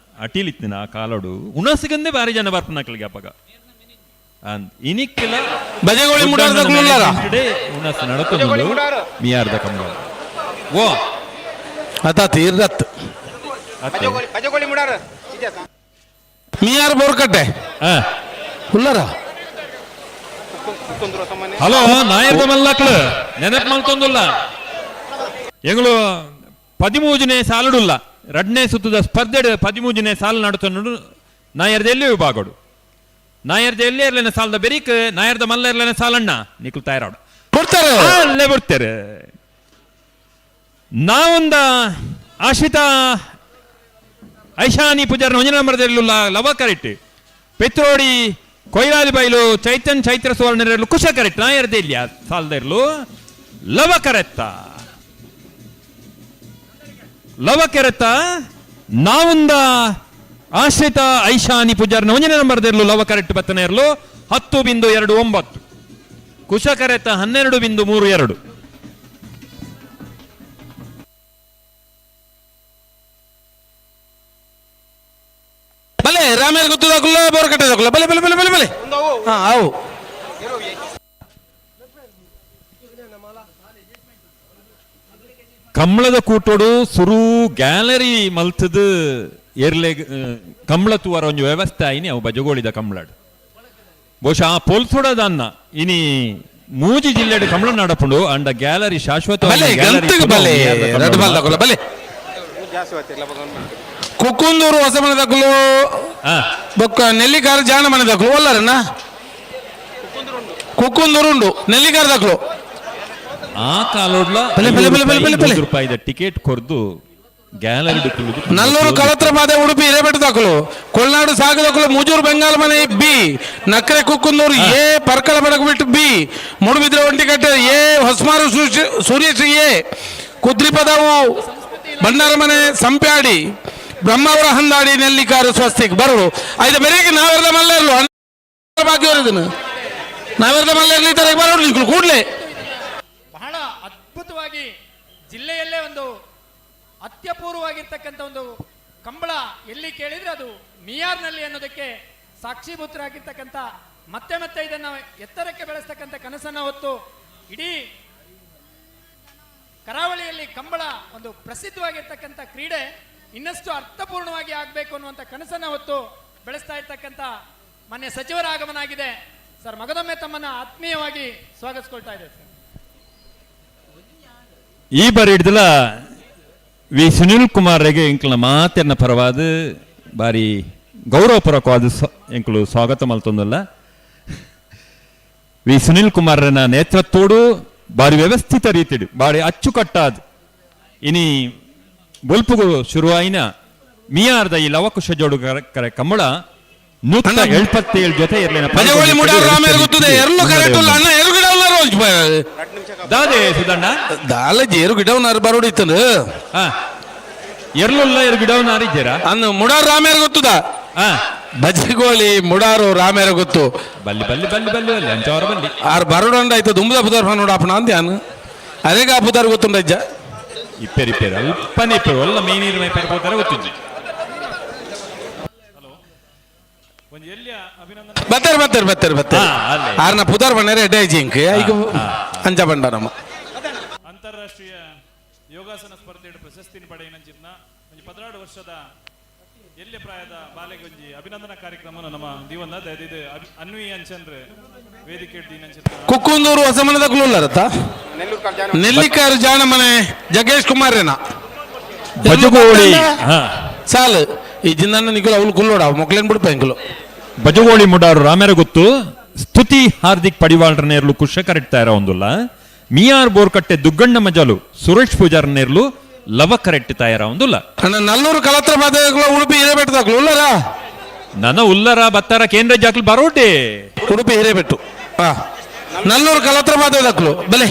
ಅಟಿಲಿತ್ತಿನ ಆ ಕಾಲಡು ಉಣಸಿಗಂದೇ ಬಾರಿ ಜನ ಬರ್ಪನಕ್ಲಿಗೆ ಅಪಗ ಅಂದ್ ಇನಿಕ್ಕೆಲ ಬಜಗೋಳಿ ಉಣಸ್ ನಡತೊಂದು ಮಿಯಾರ್ದ ಕಂಬಳ ಓ ಅತ ತೀರ್ದತ್ತು ಮಿಯಾರ್ ಬೋರ್ಕಟ್ಟೆ ಉಲ್ಲರ. ಹಲೋ ನಾಯರ್ದ ಮಲ್ಲಕ್ಳು ನೆನಪು ಮಲ್ತೊಂದುಲ್ಲ ಎಂಗಳು 13ನೇ ಸಾಲುಡುಲ್ಲ ರಡ್ನೇ ಸುತ್ತದ ಸ್ಪರ್ಧೆ 13ನೇ ಸಾಲು ನಡತೊಂಡು ನಾಯರ್ದ ಎಲ್ಲಿ ವಿಭಾಗಡು ನಾಯರ್ದ ಎಲ್ಲಿ ಇರ್ಲೇನ ಸಾಲದ ಬೆರಿಕ್ ನಾಯರ್ದ ಮಲ್ಲ ಇರ್ಲೇನ ಸಾಲಣ್ಣ ನಿಕ್ಲು ತಯಾರಾಡು ಕೊಡ್ತಾರೆ ಅಲ್ಲೇ ಬಿಡ್ತಾರೆ. ನಾವೊಂದ ಆಶಿತಾ ಐಶಾನಿ ಪೂಜಾರನ ಒಂಜನ ನಂಬರ್ದಲ್ಲಿಲ್ಲ ಲವ ಕರೆಕ್ಟ್. ಪೆತ್ರೋಡಿ ಕೊಯ್ಲಾಲಿ ಬೈಲು ಚೈತನ್ ಚೈತ್ರ ಸುವರ್ಣರಲ್ಲೂ ಕುಶ ಕರೆಕ್ಟ್. ನಾಯರ್ದ ಇಲ್ಲ ಸಾಲದ ಇರ್ಲು ಲವ ಕರೆತ್ತ ಲವ ಕೆರೆತ್ತ ನಾವೊಂದ ಆಶ್ರಿತ ಐಶಾನಿ ಪೂಜಾರನ ಒಂಜನೇ ನಂಬರ್ದಿರ್ಲು ಲವ ಕರೆಕ್ಟ್ ಬತ್ತನೆ ಇರ್ಲು 10.29. ಕುಶ ಕರೆತ 12.32. ಬಲೆ ರಾಮೇರ್ ಗೊತ್ತದಾಕುಲ್ಲ ಬೋರ್ಕಟ್ಟೆ ದಾಕುಲ್ಲ ಬಲೆ ಬಲೆ ಬಲೆ ಬಲೆ ಬಲೆ ಹಾ ಅವು ಕಮ್ಮಳದ ಕೂಟೋಡು ಸುರು ಗ್ಯಾಲರಿ ಮಲ್ತದ ಎರ್ಲೆ ಕಮ್ಮಳ ತೂವರ ಒಂಜಿ ವ್ಯವಸ್ಥೆ ಆಯ್ನಿ ಅವು ಬಜಗೋಳಿದ ಕಮ್ಮಳಡ್ ಬಹುಶಃ ಆ ಪೊಲ್ಸುಡದನ್ನ ಇನಿ ಮೂಜಿ ಜಿಲ್ಲೆಡ್ ಕಮ್ಮಳ ನಡಪುಂಡು ಅಂಡ ಗ್ಯಾಲರಿ ಶಾಶ್ವತ ಬಲೆ ಕುಕ್ಕುಂದೂರು ಹೊಸ ಮನೆ ದಾಖಲು ಬೊಕ್ಕ ನೆಲ್ಲಿಕಾರ ಜಾಣ ಮನೆ ದಾಖಲು ಒಲ್ಲರಣ್ಣ ಕುಕ್ಕುಂದೂರು ಉಂಡು ನೆಲ್ಲಿಕಾರ ದಾಖಲು ಆ ಕಾಲೋಡ್ಲ ರೂಪಾಯಿದ ಟಿಕೆಟ್ ಕೊರ್ದು ಗ್ಯಾಲರಿ ನಲ್ಲೂರು ಕಳತ್ರ ಬಾದೆ ಉಡುಪಿ ಹಿರೇಬೆಟ್ಟು ದಾಖಲು ಕೊಲ್ನಾಡು ಸಾಗದಕ್ಕಲು ಮುಜೂರು ಬೆಂಗಾಲ್ ಮನೆ B ನಕ್ರೆ Kukkundoor A Parkala ಬಡಗಬಿಟ್ಟು B Moodbidri Ontikatte A Hosmaru Suryashree A Kudripadavu Bhandara Mane Sampyadi Brahmavara Handadi Nellikaru Swastik ಬರೋರು ಐದು ಬೆರಗೆ ನಾವೆಲ್ಲ ಮಲ್ಲೇರ್ಲು ಬಾಕಿ ಇದನ್ನು ನಾವೆಲ್ಲ ಮಲ್ಲೇರ್ಲಿ ಈ ತರ ಬರೋರು ಕೂಡಲೇ. ಬಹಳ ಅದ್ಭುತವಾಗಿ ಜಿಲ್ಲೆಯಲ್ಲೇ ಒಂದು ಅತ್ಯಪೂರ್ವವಾಗಿರ್ತಕ್ಕಂಥ ಒಂದು ಕಂಬಳ ಎಲ್ಲಿ ಕೇಳಿದ್ರೆ ಅದು ಮಿಯಾರ್ನಲ್ಲಿ ಅನ್ನೋದಕ್ಕೆ ಸಾಕ್ಷೀಭೂತರಾಗಿರ್ತಕ್ಕಂಥ ಮತ್ತೆ ಮತ್ತೆ ಇದನ್ನು ಎತ್ತರಕ್ಕೆ ಬೆಳೆಸ್ತಕ್ಕಂಥ ಕನಸನ್ನು ಹೊತ್ತು ಇಡೀ ಕರಾವಳಿಯಲ್ಲಿ ಕಂಬಳ ಒಂದು ಪ್ರಸಿದ್ಧವಾಗಿರ್ತಕ್ಕಂಥ ಕ್ರೀಡೆ ಇನ್ನಷ್ಟು ಅರ್ಥಪೂರ್ಣವಾಗಿ ಆಗಬೇಕು ಅನ್ನುವಂಥ ಕನಸನ್ನು ಹೊತ್ತು ಬೆಳೆಸ್ತಾ ಇರ್ತಕ್ಕಂಥ ಮಾನ್ಯ ಸಚಿವರ ಆಗಮನ ಆಗಿದೆ. ಸರ್, ಮಗದೊಮ್ಮೆ ತಮ್ಮನ್ನು ಆತ್ಮೀಯವಾಗಿ ಸ್ವಾಗತಿಸ್ಕೊಳ್ತಾ ಇದೆ ಸರ್. ಈ ಬಾರಿ ಹಿಡ್ದಲ ವಿ ಸುನಿಲ್ ಕುಮಾರ್ಗೆ ಎಂಕ್ಲ ಮಾತೆನ್ನ ಪರವಾದ ಬಾರಿ ಗೌರವಪೂರ್ವಕವಾದ ಎಂಕ್ಲು ಸ್ವಾಗತ ಮಲ್ತೊಂದಲ್ಲ. ವಿ ಸುನಿಲ್ ಕುಮಾರ್ನ ನೇತೃತ್ವೋಡು ಬಾರಿ ವ್ಯವಸ್ಥಿತ ರೀತಿಡು ಬಾರಿ ಅಚ್ಚುಕಟ್ಟಾದ ಇನಿ ಬೊಲ್ಪುಗು ಶುರುವಾಯಿನ ಮಿಯಾರ್ದ ಈ ಲವಕುಶ ಜೋಡು ಕರೆ ಕಂಬಳ 177 ಜೊತೆ ಇರ್ಲಿನ ಬಜಗೋಳಿ ಮುಡಾರು ರಾಮೇರ್ ಗೊತ್ತದೆ ಎರ್ಲು ಕರೆಕ್ಟ್ ಉಲ್ಲ ಅಣ್ಣ ಎರು ಗಿಡ ಉಲ್ಲ ರೋಜ್ ದಾದೆ ಸುದಣ್ಣ ದಾಲ ಜೇರು ಗಿಡ ಉನ್ನಾರು ಬರೋಡಿ ಇತ್ತನು ಎರ್ಲುಲ್ಲ ಎರು ಗಿಡ ಉನ್ನಾರು ಇದ್ದೀರಾ ಅನ್ನ ಮುಡಾರು ರಾಮೇರ್ ಗೊತ್ತದ ಬಜಗೋಳಿ ಮುಡಾರು ರಾಮೇರ ಗೊತ್ತು ಬಲ್ಲಿ ಬಲ್ಲಿ ಬಲ್ಲಿ ಬಲ್ಲಿ ಬಲ್ಲಿ ಅಂಚವರ ಬಲ್ಲಿ ಆರು ಬರೋಡ ಆಯ್ತು ದುಂಬದ ಪುದಾರ್ ನೋಡ ಅಪ್ಪಣ ಅಂತ ಅನ್ ಅದೇಗ ಆ ಪುದಾರ್ ಗೊತ್ತುಂಡಜ್ಜ ಇಪ್ಪೇರು ಇಪ್ಪೇರು ಅಲ್ಪನೇ ಇಪ್ಪೇರು ಒಲ್ಲ ಮೀನೀರು ಮೈ ಪೇರು ಗೊತ್ತಿಜ್ಜಿ ಬತ್ತಾರೆ ಬತ್ತಾರೆ ಬತ್ತಾರೆ ಬತ್ತಾರೆ ಆರ್ನ ಪುದಾರ್ ಬಣ್ಣರೆ ಎಡ್ಡೆ ಜಿಂಕ್ ಈಗ ಅಂಚ ಬಂಡ ನಮ್ಮ ಅಂತಾರಾಷ್ಟ್ರೀಯ ಯೋಗಾಸನ ಸ್ಪರ್ಧೆ ಪ್ರಶಸ್ತಿನ ಪಡೆಯಿನಂಚಿನ ಒಂಜಿ 12 ವರ್ಷದ ಎಲ್ಯ ಪ್ರಾಯದ ಬಾಲೆಗೊಂಜಿ ಅಭಿನಂದನಾ ಕಾರ್ಯಕ್ರಮ ನಮ್ಮ ದೀವನ್ನ ದಯದಿದ್ದು ಅನ್ವಿ ಅಂಚನ್ರೆ ವೇದಿಕೆ ದೀನಂಚಿನ ಕುಕ್ಕುಂದೂರು ಹೊಸಮನದ ಕುಲುಲ್ಲರತ್ತ ನೆಲ್ಲಿಕಾರು ಜಾಣಮನೆ ಜಗೇಶ್ ಕುಮಾರೇನ ಬಜಗೋಳಿ ಸಾಲು ಈ ಜಿನ್ನ ನಿಖಿಲ್ ಅವಳು ಕುಲ್ಲೋಡ ಮೊಕ್ಲೇನ್ ಬಿಡ್ಪ ಎಂಕುಲು ಬಜಗೋಳಿ ಮುಡಾರು ರಾಮೇರ ಗೊತ್ತು ಸ್ತುತಿ ಹಾರ್ದಿಕ್ ಪಡಿವಾಳ್ರ ನೇರ್ಲು ಕುಶ ಕರೆಕ್ಟ್ ತಯಾರ ಒಂದುಲ್ಲ ಮಿಯಾರ್ ಬೋರ್ಕಟ್ಟೆ ದುಗ್ಗಣ್ಣ ಮಜಲು ಸುರೇಶ್ ಪೂಜಾರ್ ನೇರ್ಲು ಲವ ಕರೆಕ್ಟ್ ತಯಾರ ಒಂದುಲ್ಲ ಅಣ್ಣ ನಲ್ಲೂರು ಕಲತ್ರ ಬಾಧೆಗಳು ಉಡುಪಿ ಹಿರೇಬೆಟ್ಟದಾಗ್ಲು ಉಲ್ಲರ ನನ್ನ ಉಲ್ಲರ ಬತ್ತಾರ ಕೇಂದ್ರ ಜಾಕ್ಲು ಬರೋಟೆ ಉಡುಪಿ ಹಿರೇಬೆಟ್ಟು ಹಾ ನಲ್ಲೂರು ಕಲತ್ರ ಬಾಧೆದಾಕ್ಲು ಬಲೆ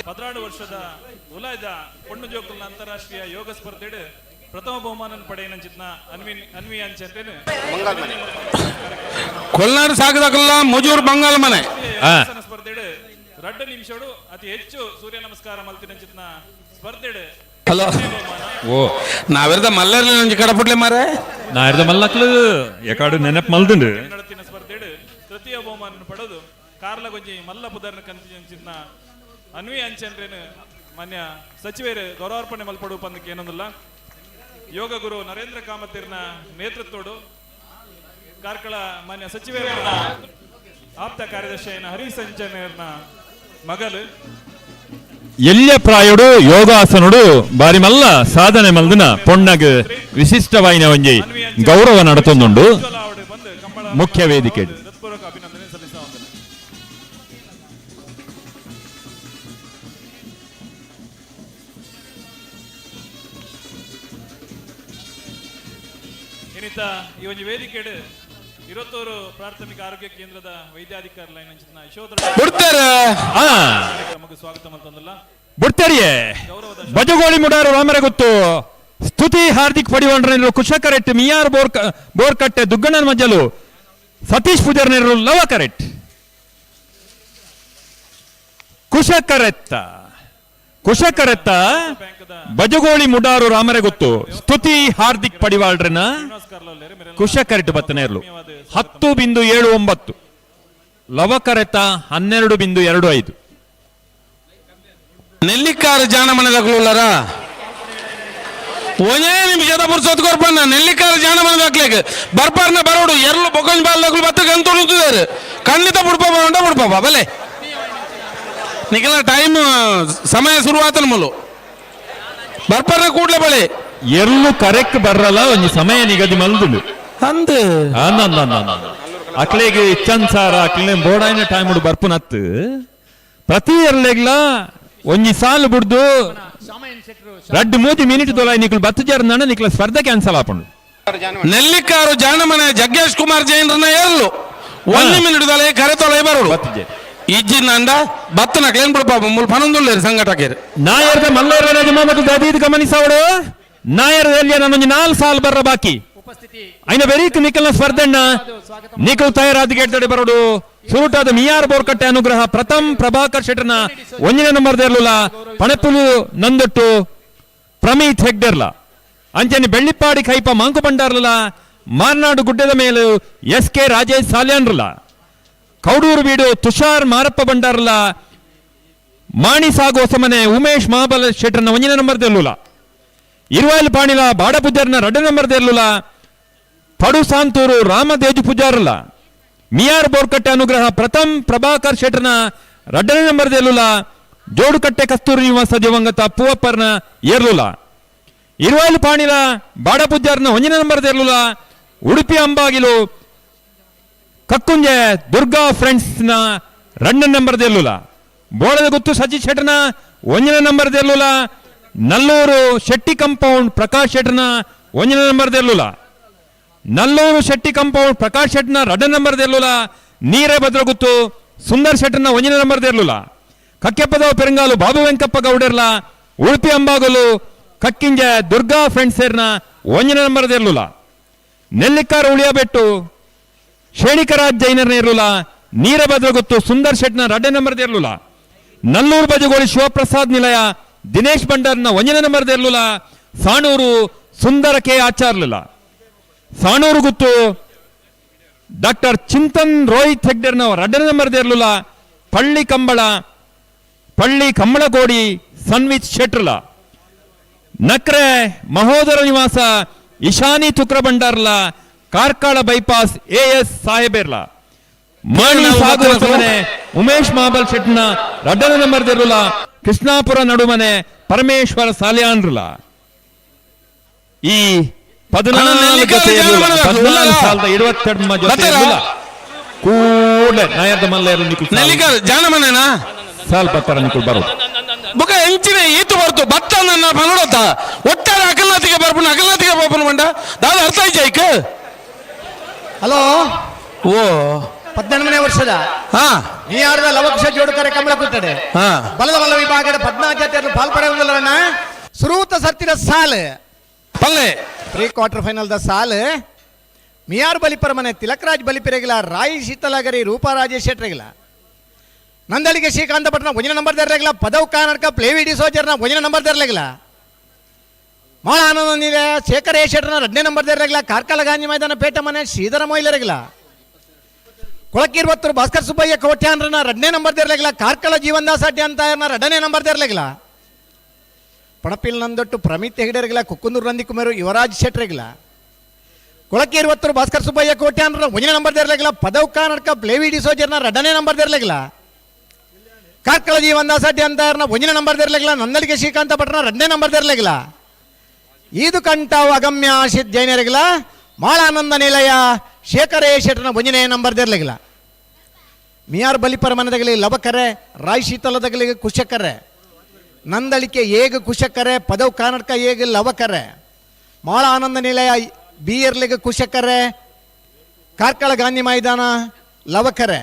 12 ವರ್ಷದ ಉಲಾಯ್ದ ಪೊಣ್ಣು ಜೋಕುಲ್ನ ಅಂತಾರಾಷ್ಟ್ರೀಯ ಯೋಗ ಸ್ಪರ್ಧೆಡ್ ಪ್ರಥಮ ಬಹುಮಾನ ಪಡೆಯಿನಂಚಿತ್ನ ಅನ್ವಿ ಅನ್ವಿ ಅಂಚಂತೇನು ಕೊಲ್ನಾಡು ಸಾಗದಾಕಲ್ಲ ಮುಜೂರ್ ಬಂಗಾಲ ಮನೆ ಯೋಗಾಸನ ಸ್ಪರ್ಧೆಡ್ 2 ನಿಮಿಷಡು ಅತಿ ಹೆಚ್ಚು ಸೂರ್ಯ ನಮಸ್ಕಾರ ಮಲ್ತಿನಂಚಿತ್ನ ಸ್ಪರ್ಧೆಡ್ ಹಲೋ ಓ ನಾವೆರ್ದ ಮಲ್ಲರ್ಲಿ ಒಂಜಿ ಕಡಪುಟ್ಲೆ ಮಾರೆ ನಾ ಇರ್ದ ಮಲ್ಲಕ್ಲು ಎಕಾಡು ನೆನಪು ಮಲ್ದುಂಡು ನಡತಿನ ಸ್ಪರ್ಧೆಡ್ ತೃತೀಯ ಬಹುಮಾನ ಪಡೆದು ಕಾರ್ಲಗೊಂಜಿ ಮಲ್ಲ ಪುದರ್ನ ಕಂತಿನ ಅನ್ವಿ ಅಂಚನ್ರೇನು ಮಾನ್ಯ ಸಚಿವರು ಗೌರವಾರ್ಪಣೆ ಮಲ್ಪಡು ಪಂದಕ್ಕೆ ಏನೊಂದಿಲ್ಲ ಯೋಗ ಗುರು ನರೇಂದ್ರ ಕಾಮತಿರ್ನ ನೇತೃತ್ವಡು ಕಾರ್ಕಳ ಮಾನ್ಯ ಸಚಿವರನ್ನ ಆಪ್ತ ಕಾರ್ಯದರ್ಶಿ ಹರಿಸಂಚನರ್ನ ಮಗಲು ಎಲ್ಯ ಪ್ರಾಯಡು ಯೋಗಾಸನುಡು ಬಾರಿ ಮಲ್ಲ ಸಾಧನೆ ಮಲ್ದಿನ ಪೊಣ್ಣಗ್ ವಿಶಿಷ್ಟವಾಯಿನ ಒಂಜಿ ಗೌರವ ನಡತೊಂದುಂಡು ಮುಖ್ಯ ವೇದಿಕೆ ಹೃತ್ಪೂರ್ವಕ ಅಭಿನಂದನೆ ಸಲ್ಲಿಸ ಇನ್ನಿತ ಈ ಒಂದು ವೇದಿಕೆಡು ಇರತ್ತೂರು ಪ್ರಾಥಮಿಕ ಆರೋಗ್ಯ ಕೇಂದ್ರದ ವೈದ್ಯಾಧಿಕಾರಿ ಲೈನ್ ಯಶೋಧರ ಬಿಡ್ತಾರೆ ಕಾರ್ಯಕ್ರಮಕ್ಕೆ ಸ್ವಾಗತ ಮಂತಂದಲ್ಲ ಬಿಡ್ತಾರಿಯೇ ಬಜಗೋಳಿ ಮುಡಾರು ರಾಮರ ಗೊತ್ತು ಸ್ತುತಿ ಹಾರ್ದಿಕ್ ಪಡಿವಂಡ್ರ ಕುಶ ಕರೆಕ್ಟ್ ಮಿಯಾರ್ ಬೋರ್ ಬೋರ್ಕಟ್ಟೆ ದುಗ್ಗಣ್ಣನ ಮಜ್ಜಲು ಸತೀಶ್ ಪೂಜಾರ್ ನೆರಳು ಲವ ಕರೆಕ್ಟ್ ಕುಶ ಕರೆತ್ತ ಕುಶ ಕರೆತ್ತ ಬಜಗೋಳಿ ಮುಡಾರು ರಾಮರೆ ಗೊತ್ತು ಸ್ತುತಿ ಹಾರ್ದಿಕ್ ಪಡಿವಾಳ್ರನ ಕುಶ ಕರೆಕ್ಟ್ ಬತ್ತನೇರ್ಲು 10.79 ಲವ ಕರೆತ 12.25 ನೆಲ್ಲಿಕಾರು ಜಾಣಮನದಾಗ್ಲುಲ್ಲರ ಒಂದೇ ನಿಮಿಷದ ಪುರ್ಸೊತ್ತು ಕೊರ್ಪಣ್ಣ ನೆಲ್ಲಿಕಾರು ಜಾಣಮನದಾಕ್ಲೇಕ್ ಬರ್ಪರ್ನ ಬರೋಡು ಎರ್ಲು ಬೊಕೊಂಜ್ ಬಾಲ್ದಾಗ್ಲು ಬತ್ತ ಗಂತುಳುತ್ತಿದ್ದಾರೆ ಖಂಡಿತ ಬುಡ್ಪ ಉಂಟ ಬುಡ್ಪ ಬಲೆ ನಿಖಲ ಟೈಮ್ ಸಮಯ ಶುರುವಾತನ ಮುಲು ಬರ್ಪರ್ನ ಕೂಡ್ಲೆ ಬಳೆ ಎರ್ಲು ಕರೆಕ್ಟ್ ಬರ್ರಲ್ಲ ಒಂಜಿ ಸಮಯ ನಿಗದಿ ಮಲ್ದುಂಡು ಅಂದ್ ಅಕ್ಲೆಗ್ ಇಚ್ಚನ್ಸಾರ ಅಕ್ಲೆ ಬೋಡಾಯಿನ ಟೈಮ್ ಬರ್ಪುನತ್ತು ಪ್ರತಿ ಎರ್ಲೆಗ್ಲ ಒಂಜಿ ಸಾಲು ಬುಡ್ದು ರಡ್ಡು ಮೂಜಿ ಮಿನಿಟ್ ದೊಲಾಯ್ ನಿಕ್ಲು ಬತ್ತು ಜರ ನಣ ನಿಕ್ಲ ಸ್ಪರ್ಧೆ ಕ್ಯಾನ್ಸಲ್ ಆಪುಂಡು ನೆಲ್ಲಿಕಾರು ಜಾಣಮನೆ ಜಗ್ಗೇಶ್ ಕುಮಾರ್ ಜೈನ್ರನ್ನ ಎರ್ಲು ಒಂದು ಮಿನಿಟ್ ದೊಲೆ ಕರೆ ತೊಲೆ ಬರೋಡು ಇಜ್ಜಿ ನಂಡ ಬತ್ತನ ಕ್ಲೇನ್ ಬಿಡು ಪಾಪ ಮುಲ್ ಪನೊಂದುಲ್ಲೇರು ಸಂಘಟಕರು ನಾಯರ್ದ ಮಲ್ಲೋರ ಮತ್ತು ದದೀದ್ ಗಮನಿಸವಡು ನಾಯರ್ ಎಲ್ಲಿಯ ನನ್ನೊಂಜಿ 4 ಸಾಲ್ ಬರ್ರ ಬಾಕಿ ಐನ ಬೆರೀಕ್ ನಿಖಲ್ನ ಸ್ಪರ್ಧೆಣ್ಣ ನಿಖಲ್ ತಯಾರಾದ ಗೇಟ್ ಬರೋಡು ಸುರುಟಾದ ಮಿಯಾರ್ ಬೋರ್ಕಟ್ಟೆ ಅನುಗ್ರಹ ಪ್ರಥಮ್ ಪ್ರಭಾಕರ್ ಶೆಟ್ಟರ್ನ 1ನೇ ನಂಬರ್ ದೇರ್ಲುಲ ಪಣಪುಲು ನಂದೊಟ್ಟು ಪ್ರಮೀತ್ ಹೆಗ್ಡೆರ್ಲ ಅಂಚನೆ ಬೆಳ್ಳಿಪ್ಪಾಡಿ ಕೈಪ ಮಾಂಕು ಬಂಡಾರ್ಲಲ ಮಾರ್ನಾಡು ಗುಡ್ಡದ ಮೇಲು ಎಸ್ ಕೆ ರಾಜೇಶ್ ಸಾಲ್ಯಾನ್ರಲ ಕೌಡೂರು ಬೀಡು ತುಷಾರ್ ಮಾರಪ್ಪ ಬಂಡಾರ್ಲ ಮಾಣಿ ಸಾಗು ಹೊಸಮನೆ ಉಮೇಶ್ ಮಹಾಬಲ ಶೆಟ್ಟರ್ನ 1ನೇ ನಂಬರ್ ದೇರ್ಲುಲ ಇರುವಾಯಿಲ್ ಪಾಣಿಲ ಬಾಡಪೂಜಾರ್ನ 2 ನಂಬರ್ ದೇರ್ಲುಲ ಪಡು ಸಾಂತೂರು ರಾಮದೇಜು ಪೂಜಾರಲ ಮಿಯಾರ್ ಬೋರ್ಕಟ್ಟೆ ಅನುಗ್ರಹ ಪ್ರಥಮ್ ಪ್ರಭಾಕರ್ ಶೆಟ್ಟರ್ನ 2ನೇ ನಂಬರ್ ದೇರ್ಲುಲ ಜೋಡುಕಟ್ಟೆ ಕಸ್ತೂರಿ ನಿವಾಸ ದಿವಂಗತ ಪೂವಪ್ಪರ್ನ ಏರ್ಲುಲ ಇರುವಾಯಿಲ್ ಪಾಣಿಲ ಬಾಡಪೂಜಾರ್ನ 1ನೇ ನಂಬರ್ ದೇರ್ಲುಲ ಉಡುಪಿ ಅಂಬಾಗಿಲು ಕಕ್ಕುಂಜೆ ದುರ್ಗಾ ಫ್ರೆಂಡ್ಸ್ನ 2ನೇ ನಂಬರ್ ದೇರ್ಲುಲ ಬೋಳದ ಗುತ್ತು ಸಚಿತ್ ಶೆಟ್ಟರ್ನ 1ನೇ ನಂಬರ್ ದೇರ್ಲುಲ ನಲ್ಲೂರು ಶೆಟ್ಟಿ ಕಂಪೌಂಡ್ ಪ್ರಕಾಶ್ ಶೆಟ್ಟರ್ನ 1ನೇ ನಂಬರ್ ದೇರ್ಲುಲ Nallur Shetty compound Prakash ಶೆಟ್ನ ರಡ್ಡ ನಂಬರ್ ದೇರ್ಲುಲ ನೀರೇ ಭದ್ರಗುತ್ತು ಸುಂದರ್ ಶೆಟ್ಟರ್ನ ಒಂಜಿನ ನಂಬರ್ ದೇರ್ಲುಲ ಕಕ್ಕೆಪ್ಪದವ ಪೆರಂಗಾಲು ಬಾಬು ವೆಂಕಪ್ಪ ಗೌಡರ್ಲ ಉಡುಪಿ ಅಂಬಾಗಲು ಕಕ್ಕಿಂಜ ದುರ್ಗಾ ಫ್ರೆಂಡ್ಸ್ ಒಂಜಿನ ನಂಬರ್ ದೇರ್ಲುಲ ನೆಲ್ಲಿಕ್ಕಾರ ಉಳಿಯಬೆಟ್ಟು ಶೇಣಿಕರಾಜ್ ಜೈನರ್ನ ಇರ್ಲುಲ ನೀರ ಭದ್ರಗುತ್ತು ಸುಂದರ್ ಶೆಟ್ನ ರಡ್ಡ ನಂಬರ್ ದೇರ್ಲುಲ ನಲ್ಲೂರು ಬಜಗೋಳಿ ಶಿವಪ್ರಸಾದ್ ನಿಲಯ ದಿನೇಶ್ ಭಂಡಾರ್ನ ಒಂಜನ ನಂಬರ್ ದೇರ್ಲುಲ ಸಾಣೂರು ಸುಂದರ ಕೆ ಆಚಾರ್ಲುಲ ಸಾಣೂರು ಗುತ್ತು ಡಾಕ್ಟರ್ ಚಿಂತನ್ ರೋಹಿತ್ ಹೆಗ್ಡೆರ್ನ ರಡ್ಡನ ನಂಬರ್ ದೇರ್ಲುಲ ಪಳ್ಳಿ ಕಂಬಳ ಪಳ್ಳಿ ಕಂಬಳಕೋಡಿ ಸನ್ವಿತ್ ಶೆಟ್ರಲ ನಕ್ರೆ ಮಹೋದರ ನಿವಾಸ Ishani ತುಕ್ರ ಭಂಡಾರ್ಲ Karkala bypass A S ಸಾಹೇಬೇರ್ಲ ಮಾಣಿ ಸಾಗರ ಮನೆ ಉಮೇಶ್ ಮಾಬಲ್ ಶೆಟ್ನ ರಡ್ಡನ ನಂಬರ್ ದೇರ್ಲುಲ ಕೃಷ್ಣಾಪುರ ನಡುಮನೆ ಪರಮೇಶ್ವರ ಸಾಲಿಯಾನ್ರುಲ. ಈ 14 ಜೊತೆ 14,022 ಜೊತೆ ಕೂಡಲೇ ನಾಯರ್ದ ಮಲ್ಲೇರು ಜಾನ ಮನೆನಾ ಸಾಲ್ ಬತ್ತರ ನಿಕುಲ್ ಬರು ಬೊಕ ಎಂಚಿನ ಈತು ಬರ್ತು ಬತ್ತ ನನ್ನ ಪನೋಡತ್ತ ಒಟ್ಟಾರೆ ಅಕಲ್ನಾತಿಗೆ ಬರ್ಪುನ ಅಕಲ್ನಾತಿಗೆ ಬರ್ಪುನ ಮಂಡ ದಾದ ಅರ್ಥ ಆಯ್ತು. ಹಲೋ ಓ 18ನೇ ವರ್ಷದ ನೀಯಾರದ ಲವಕ್ಷ ಜೋಡುಕರೆ ಕಮಲ ಕೂತಡೆ ಬಲದ ಬಲ ವಿಭಾಗದ 14 ಜಾತಿಯನ್ನು ಪಾಲ್ಪಡೆಯುವುದಿಲ್ಲರಣ್ಣ. ಸುರೂತ ಸರ್ತಿದ ಸಾಲ್ ಪಲ್ಲೆ pre quarter final the ಸಾಲ್ ಮಿಯಾರ್ ಬಲಿಪರ ಮನೆ ತಿಲಕರಾಜ್ ಬಲಿಪೆರೆಗಿಲ ರಾಯಿ ಶೀತಲಗರಿ ರೂಪಾ ರಾಜೇಶ್ ಶೆಟ್ರೆಗಿಲ ನಂದಳಿಗೆ ಶ್ರೀಕಾಂತ ಭಟ್ನ ಒಂಜಿನ ನಂಬರ್ ದರ್ಲೆಗಿಲ ಪದವ್ ಕಾನಡ್ಕ ಪ್ಲೇವಿ ಡಿ ಸೋಜರ್ನ ಒಂಜಿನ ನಂಬರ್ ದರ್ಲೆಗಿಲ ಮಾಳ ಆನಂದ ಶೇಖರ್ ಎ ಶೆಟ್ರನ ಎರಡನೇ ನಂಬರ್ ದರ್ಲೆಗಿಲ ಕಾರ್ಕಳ ಗಾಂಧಿ ಮೈದಾನ ಪೇಟ ಮನೆ ಶ್ರೀಧರ ಮೊಯ್ಲರೆಗಿಲ ಕೊಳಕಿರ್ವತ್ತರು ಭಾಸ್ಕರ್ ಸುಬ್ಬಯ್ಯ ಕೋಟ್ಯಾನ್ರನ ಎರಡನೇ ನಂಬರ್ ದರ್ಲೆಗಿಲ ಕಾರ್ಕಳ ಜೀವನ್ದಾಸ ಅಡ್ಡಿ ಅಂತ ಎರಡನೇ ನಂಬರ್ ದರ್ಲೆಗಿಲ ಪಣಪಿಲ್ ನಂದೊಟ್ಟು ಪ್ರಮಿತ್ ಹೆಗಡೆರಿಗಿಲ ಕುಕ್ಕುಂದೂರು ನಂದಿಕುಮಾರು ಯುವರಾಜ್ ಶೆಟ್ರೆಗಿಲ ಕೊಳಕಿರ್ವತ್ತರು ಭಾಸ್ಕರ್ ಸುಬ್ಬಯ್ಯ ಕೋಟ್ಯಾನ್ರ ಒಂದನೇ ನಂಬರ್ ದರ್ಲೆಗಿಲ ಪದವ್ ಕಾನಡ್ಕ ಪ್ಲೇವಿ ಡಿ ಸೋಜರ್ನ ಎರಡನೇ ನಂಬರ್ ದರ್ಲೆಗಿಲ ಕಾರ್ಕಳ ಜೀವನ್ದಾಸ ಅಡ್ಡಿ ಅಂತ ಒಂದನೇ ನಂಬರ್ ದರ್ಲೆಗಿಲ ನಂದಳಿಗೆ ಶ್ರೀಕಾಂತ ಭಟ್ರನ ಎರಡನೇ ನಂಬರ್ ದರ್ಲೆಗಿಲ ಈದು ಕಂಠಾವ್ ಅಗಮ್ಯ ಆಶಿತ್ ಜೈನರಿಗಿಲ ಮಾಳಾನಂದ ನಿಲಯ ಶೇಖರ ಎ ಶೆಟ್ರನ ಒಂದನೇ ನಂಬರ್ ದರ್ಲೆಗಿಲ ಮಿಯಾರ್ ಬಲಿಪರ ಮನದಗಲಿ ಲವಕರೆ ರಾಯ್ ಶೀತಲದಗಲಿಗೆ ಕುಶಕರೆ ನಂದಳಿಕೆ ಏಗ ಕುಶಕರೆ ಪದವ್ ಕಾನಡ್ಕ ಏಗ ಲವಕರೆ ಮಾಳ ಆನಂದ ನಿಲಯ ಬಿಯರ್ಲಿಗೆ ಕುಶಕರೆ ಕಾರ್ಕಳ ಗಾಂಧಿ ಮೈದಾನ ಲವಕರೆ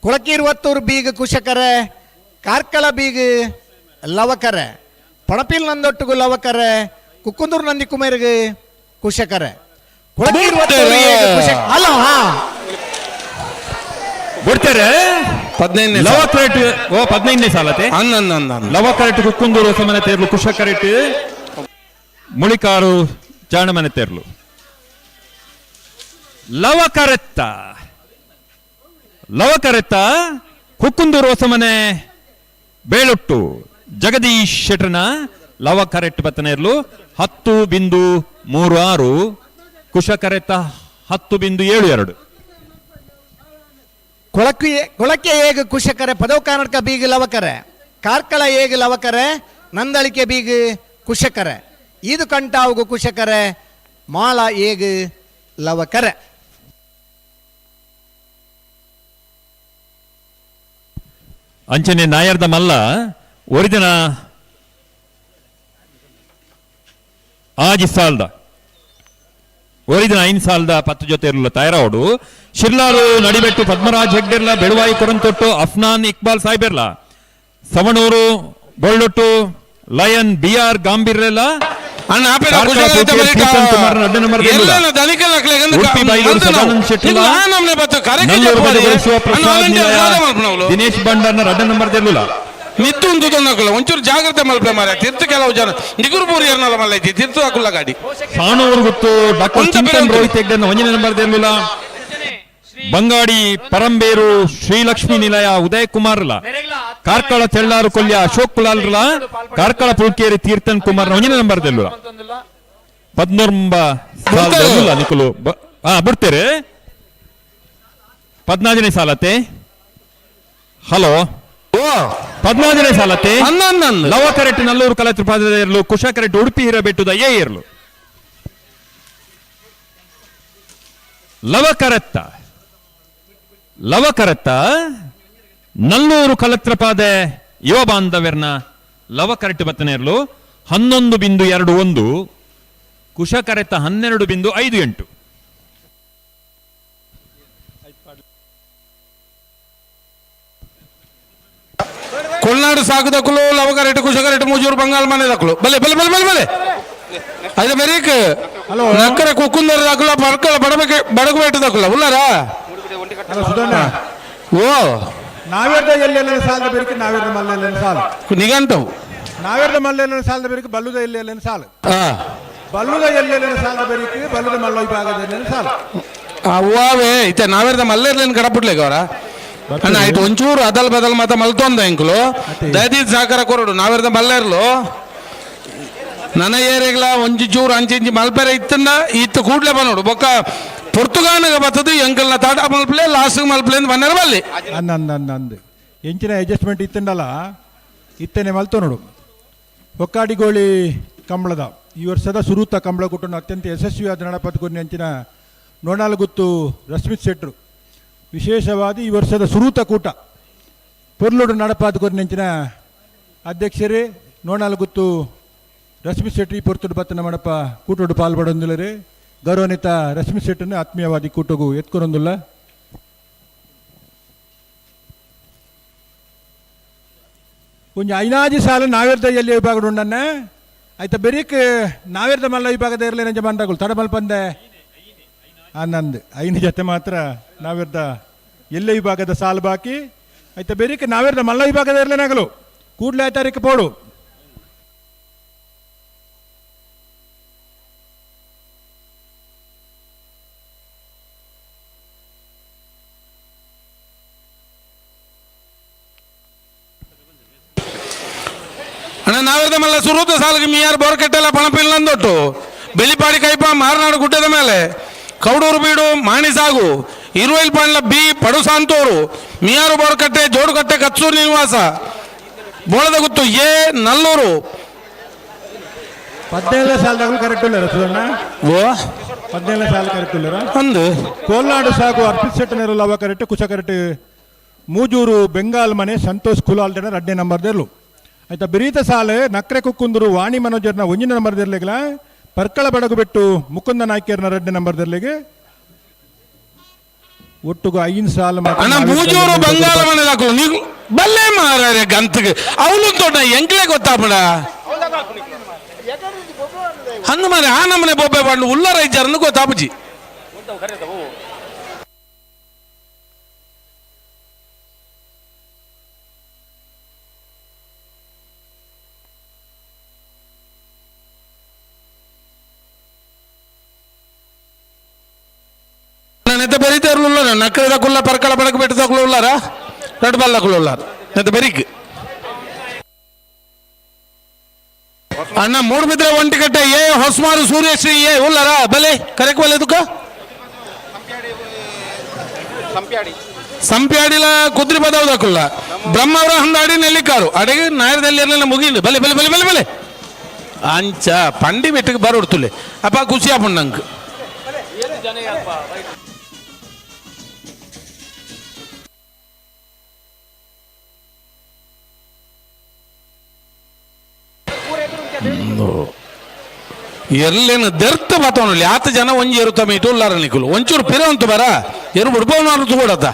ಕೊಳಕೀರ್ವತ್ತೂರು ಬೀಗ ಕುಶಕರೆ ಕಾರ್ಕಳ ಬೀಗ ಲವಕರೆ ಪಣಪಿಲ್ ನಂದೊಟ್ಟಿಗೂ ಲವಕರೆ ಕುಕ್ಕುಂದೂರು ನಂದಿ ಕುಮಾರಿಗೆ ಕುಶಕರೆ ಕೊಳಕೀರ್ವತ್ತೂರು ಏಗ ಕುಶ ಅಲ್ಲ ಹಾ ಬಿಡ್ತಾರೆ 15 ಲವ ಕರೆಕ್ಟ್ ಓ 15ನೇ ಸಾಲತೆ ಲವ ಕರೆಕ್ಟ್ ಕುಕ್ಕುಂದೂರು ಹೊಸಮನೆ ತೇರ್ಲು ಕುಶ ಕರೆಕ್ಟ್ ಮುಳಿಕಾರು ಚಾಣಮನೆ ತೇರ್ಲು ಲವ ಕರೆತ್ತ ಲವ ಕರೆತ್ತ ಕುಕ್ಕುಂದೂರು ಹೊಸಮನೆ ಬೇಳೊಟ್ಟು ಜಗದೀಶ್ ಶೆಟ್ರನ ಲವ ಕರೆಕ್ಟ್ ಬತ್ತನೇರ್ಲು 10.36 ಕುಶ ಕರೆತ್ತ 10.72. ಕೊಳಕೆ ಏಗ ಕುಶಕರೆ ಪದವ್ ಕಾನಡ್ಕ ಬೀಗ ಲವಕರೆ ಕಾರ್ಕಳ ಏಗ ಲವಕರೆ ನಂದಳಿಕೆ ಬೀಗ ಕುಶಕರೆ ಇದು ಕಂಠಾವುಗು ಕುಶಕರೆ ಮಾಳ ಏಗ ಲವಕರೆ. ಅಂಚನೆ ನಾಯರ್ದ ಮಲ್ಲ ಒರಿದಿನ ಆಜಿ ಸಾಲ್ದ ಒರಿದಿನ 5 ಸಾಲ್ದ 10 ಜೊತೆ ಇರಲಿಲ್ಲ ತಯಾರಾವಡು ಶಿರ್ಲಾರು ನಡಿಬೆಟ್ಟು ಪದ್ಮರಾಜ್ ಹೆಗ್ಡೆರ್ಲ ಬೆಳುವಾಯಿ ಕೊರಂತೊಟ್ಟು ಅಫ್ನಾನ್ ಇಕ್ಬಾಲ್ ಸಾಯ್ಬೆರ್ಲ ಸವಣೂರು ಬೊಳ್ಳೊಟ್ಟು lion B R ಗಾಂಭೀರ್ಲೆಲ್ಲ ದಿನೇಶ್ ಭಂಡಾರ್ನ ರಡ್ಡ ನಂಬರ್ ತೆರಲಿಲ್ಲ ಮಿತ್ತು ಉಂಟು ಒಂಚೂರು ಜಾಗ್ರತೆ ಮಲ್ಪೆ ಮಾರ ತಿರ್ತು ಕೆಲವು ಜನ ನಿಗುರು ಪೂರಿ ಎರ್ನಲ ಮಲ್ಲ ಐತಿ ತಿರ್ತು ಹಾಕುಲ್ಲ ಗಾಡಿ. ಸಾಣೂರು ಗೊತ್ತು ಡಾಕ್ಟರ್ ಚಿಂತನ್ ರೋಹಿತ್ ಹೆಗ್ಡೆನ ಒಂದನೇ ನಂಬರ್ ತೆರಲಿಲ್ಲ ಬಂಗಾಡಿ ಪರಂಬೇರು ಶ್ರೀಲಕ್ಷ್ಮೀ ನಿಲಯ ಉದಯ್ ಕುಮಾರ್ ಕಾರ್ಕಳ ತೆಳ್ಳಾರು ಕೊಲ್ಯ ಅಶೋಕ್ ಕುಲಾಲ್ರಲ ಕಾರ್ಕಳ ಪುಲ್ಕೇರಿ ತೀರ್ಥನ್ ಕುಮಾರ್ ಒಂದನೇ ನಂಬರ್ ತೆರಲಿಲ್ಲ ಪದ್ನೊಂಬ ನಿಕುಲು ಬಿಡ್ತೇರೆ 14ನೇ ಸಾಲತೆ. ಹಲೋ 14ನೇ ಸಾಲತೆ ಲವ ಕರೆಕ್ಟ್ ನಲ್ಲೂರು ಕಲಾ ತ್ರಿಪಾದ ಇರಲು ಕುಶ ಕರೆಕ್ಟ್ ಉಡುಪಿ ಹಿರಬೆಟ್ಟುದ ಎ ಇರಲು ಲವ ಕರೆತ್ತ ಲವ ಕರೆತ್ತ ನಲ್ಲೂರು ಕಲತ್ರಪಾದೆ ಯುವ ಬಾಂಧವ್ಯರ್ನ ಲವ ಕರೆಕ್ಟ್ ಬತ್ತನೆ ಇರಲು 11.21 ಕುಶ ಕರೆತ್ತ 12.58. ಕೊಲ್ನಾಡು ಸಾಗುದಕ್ಕಲು ಲವಕರೆಟ್ ಕುಶಕರೆಟ್ ಮೂಜೂರು ಬಂಗಾಳ ಮನೆ ದಕ್ಕಲು ಬಲೆ ಬಲೆ ಬಲೆ ಬಲೆ ಬಲೆ ಅದು ಬರೀಕ್ ನಕ್ಕರ ಕುಕ್ಕುಂದರ ದಕ್ಕಲ ಪರ್ಕಳ ಬಡಬೆ ಬಡಗುಬೇಟ ದಕ್ಕಲ ಉಲ್ಲಾರಾ ಸುಧಣ್ಣ ಓ ನಾವೇರ್ದ ಎಲ್ಲೆಲ್ಲ ಸಾಲದ ಬೇರಿಕೆ ನಾವೇರ್ದ ಮಲ್ಲೆಲ್ಲ ಸಾಲು ನಿಗಂಟವು ನಾವೇರ್ದ ಮಲ್ಲೆಲ್ಲ ಸಾಲದ ಬೇರಿಕೆ ಬಲ್ಲುದ ಎಲ್ಲೆಲ್ಲ ಸಾಲು ಬಲ್ಲುದ ಎಲ್ಲೆಲ್ಲ ಸಾಲದ ಬೇರಿಕೆ ಬಲ್ಲುದ ಮಲ್ಲ ವಿಭಾಗದ ಸಾಲು ಅವ್ವಾವೇ ಇತ್ತೆ ನಾವೇರ್ದ ಮಲ್ಲೆರ್ಲೇನು ಕಡಪುಟ್ಲೆ ಗೌರ ಅಣ್ಣ ಆಯ್ತು ಒಂಚೂರು ಅದಲ್ ಬದಲ್ ಮಾತ ಮಲ್ತೊಂದ ಎಂಕುಲು ದಯದೀದ್ ಸಹಕಾರ ಕೊರಡು ನಾವೇರ್ದ ಮಲ್ಲೆರ್ಲು ನನ್ನ ಏರಿಯಗ್ಲ ಒಂಜಿ ಚೂರು ಅಂಚಿ ಇಂಚಿ ಮಲ್ಪೆರೆ ಇತ್ತಂದ ಇತ್ತು ಕೂಡ್ಲೆ ಬನ್ನೋಡು ಬೊಕ್ಕ ಪೊರ್ತುಗಾನಗ ಬತ್ತದು ಎಂಕಲ್ನ ತಾಟ ಮಲ್ಪಲೆ ಲಾಸ್ಟ್ ಮಲ್ಪಲೆ ಅಂತ ಬನ್ನರ ಬಲ್ಲಿ ಅಂದ ಅಂದ ಅಂದ ಅಂದ್ ಎಂಚಿನ ಅಡ್ಜಸ್ಟ್ಮೆಂಟ್ ಇತ್ತಂಡಲ್ಲ ಇತ್ತನೆ ಮಲ್ತೋ ನೋಡು ಹೊಕ್ಕಾಡಿಗೋಳಿ ಕಂಬಳದ ಈ ವರ್ಷದ ಸುರೂತ ಕಂಬಳ ಕೂಟನ್ನು ಅತ್ಯಂತ ಯಶಸ್ವಿಯಾದ ನಡಪತ್ಕೊನ್ನಿ ಅಂಚಿನ ನೋಣಾಲಗುತ್ತು ರಶ್ಮಿತ್ ಶೆಟ್ರು ವಿಶೇಷವಾದ ಈ ವರ್ಷದ ಸುರೂತ ಕೂಟ ಪೊರ್ಲುಡು ನಡಪಾತ್ಕೊನ್ನಿ ಅಧ್ಯಕ್ಷರೇ ನೋಣಾಲಗುತ್ತು ರಶ್ಮಿ ಶೆಟ್ಟಿ ಪೊರ್ತುಡು ಬತ್ತನ ಮಡಪ ಕೂಟೋಡು ಪಾಲ್ಪಡೊಂದುಲ್ಲರೆ ಗೌರವಾನ್ವಿತ ರಶ್ಮಿ ಶೆಟ್ಟನ್ನು ಆತ್ಮೀಯವಾದಿ ಕೂಟಗೂ ಎತ್ಕೊರೊಂದುಲ್ಲ. ಒಂಜಿ ಐನಾಜಿ ಸಾಲ ನಾವೇರ್ದ ಎಲ್ಲಿ ವಿಭಾಗಡು ಉಂಡನ್ನ ಆಯ್ತ ಬೆರೀಕ್ ನಾವೇರ್ದ ಮಲ್ಲ ವಿಭಾಗದ ಇರಲಿ ನಂಜ ಮಂಡಗಳು ತಡ ಮಲ್ಪಂದೆ ಆನಂದ್ ಐನ ಜೊತೆ ಮಾತ್ರ ನಾವೇರ್ದ ಎಲ್ಲೆ ವಿಭಾಗದ ಸಾಲು ಬಾಕಿ ಆಯ್ತ ಬೆರೀಕ್ ನಾವೇರ್ದ ಮಲ್ಲ ವಿಭಾಗದ ಇರಲೇನಾಗಲು ಕೂಡ್ಲೆ ಆಯ್ತಾರಿಕ ಪೋಡು. ಅಣ್ಣ ನಾವೇರ್ದ ಮಲ್ಲ ಸುರೂತ ಸಾಲಿಗೆ ಮೀಯಾರ್ ಬೋರ್ಕೆಟ್ಟೆಲ್ಲ ಪಣಪಿಲ್ಲಂದೊಟ್ಟು ಬೆಳಿಪಾಡಿ ಕೈಪ ಮಾರನಾಡು ಗುಡ್ಡದ ಮೇಲೆ ಕೌಡೂರು ಬೀಡು ಮಾಣಿಸಾಗು ಇರುವೈಲ್ ಪಾಂಡ್ಲ ಬಿ ಪಡುಸಾಂತೂರು ಮಿಯಾರು ಬೋರ್ಕಟ್ಟೆ ಜೋಡುಕಟ್ಟೆ ಕಚ್ಚೂರು ನಿವಾಸ ಬೋಳದ ಗುತ್ತು ಎ ನಲ್ಲೂರು 17ನೇ ಸಾಲದಾಗಲೂ ಕರೆಕ್ಟ್ ಇಲ್ಲ ಸುಧಣ್ಣ. ಓ 17ನೇ ಸಾಲ ಕರೆಕ್ಟ್ ಇಲ್ಲ ಅಂದು ಕೋಲ್ನಾಡು ಸಾಗು ಅರ್ಪಿತ್ ಶೆಟ್ಟನೆರು ಲವ ಕರೆಕ್ಟ್ ಕುಶ ಕರೆಕ್ಟ್ ಮೂಜೂರು ಬೆಂಗಾಲ್ ಮನೆ ಸಂತೋಷ್ ಕುಲಾಲ್ ರಡ್ಡೆ ನಂಬರ್ ದೇರ್ಲು ಆಯ್ತಾ ಬಿರೀತ ಸಾಲೆ ನಕ್ರೆ ಕುಕ್ಕುಂದರು ವಾಣಿ ಮನೋಜರ್ನ ಒಂಜಿನ ನಂಬರ್ ದೇರ್ಲಿಗ್ಲ ಪರ್ಕಳ ಬಡಗು ಬಿಟ್ಟು ಮುಕುಂದ ನಾಯ್ಕರ್ನ ರಡ್ಡೆ ನಂಬರ್ ದೇರ್ಲಿಗೆ ಒಟ್ಟುಗು ಐದು ಸಾಲ ಮಾತ್ರ ಅಣ್ಣ ಮೂಜೂರು ಬಂಗಾಲ ಮನೆ ದಾಖಲು ನೀವು ಬಲ್ಲೆ ಮಾರಾರೆ ಗಂತಿಗೆ ಅವನು ದೊಡ್ಡ ಎಂಕ್ಲೆ ಗೊತ್ತಾಪಡ ಅಂದು ಮಾರೆ ಆ ನಮ್ಮನೆ ಬೊಬ್ಬೆ ಪಾಂಡು ಉಲ್ಲರ ಇಜ್ಜಾರನ್ನು ಗೊತ್ತಾಪುಜಿ. ನೆತ್ತ ಬೆರಿತೇರ್ಲು ಉಲ್ಲಾರ ನಕ್ಕದ ಕುಲ್ಲ ಪರ್ಕಳ ಬಡಕು ಬೆಟ್ಟ ತకులు ಉಲ್ಲಾರ ರಡ್ ಬಲ್ಲಕುಲು ಉಲ್ಲಾರ ನೆತ್ತ ಬೆರಿಕ್ ಅಣ್ಣ ಮೂಡುಬಿದ್ರೆ ಒಂಟಿಕಟ್ಟೆ ಎ ಹೊಸ್ಮಾರು ಸೂರ್ಯಶ್ರೀ ಎ ಉಲ್ಲಾರ ಬಲೆ ಕರೆಕ್ ಬಲೆ ತುಕ್ಕ ಸಂಪ್ಯಾಡಿಲ ಕುದ್ರಿ ಬದವದಕ್ಕುಲ್ಲ ಬ್ರಹ್ಮವರ ಹಂದಾಡಿ ನೆಲ್ಲಿಕಾರು ಅಡಿಗೆ ನಾಯರದಲ್ಲಿ ಇರಲಿಲ್ಲ ಮುಗಿಂದು ಬಲೆ ಬಲೆ ಬಲೆ ಬಲೆ ಬಲೆ ಅಂಚ ಪಂಡಿ ಬೆಟ್ಟಕ್ಕೆ ಬರೋಡ್ತುಲೆ ಅಪ್ಪ ಖುಷಿ ಆಪುಂಡು ನಂಗೆ. ಎಲ್ಲೇನು ದೆರ್ತ ಬತ್ತವನಲ್ಲಿ ಆತ ಜನ ಒಂಜಿ ಎರು ತಮ್ಮ ಇಟ್ಟು ಉಲ್ಲಾರ ನಿಕುಲು ಒಂಚೂರು ಪಿರ ಅಂತು ಬರ ಎರು ಬಿಡ್ಪವನ ತೂಡತ್ತ.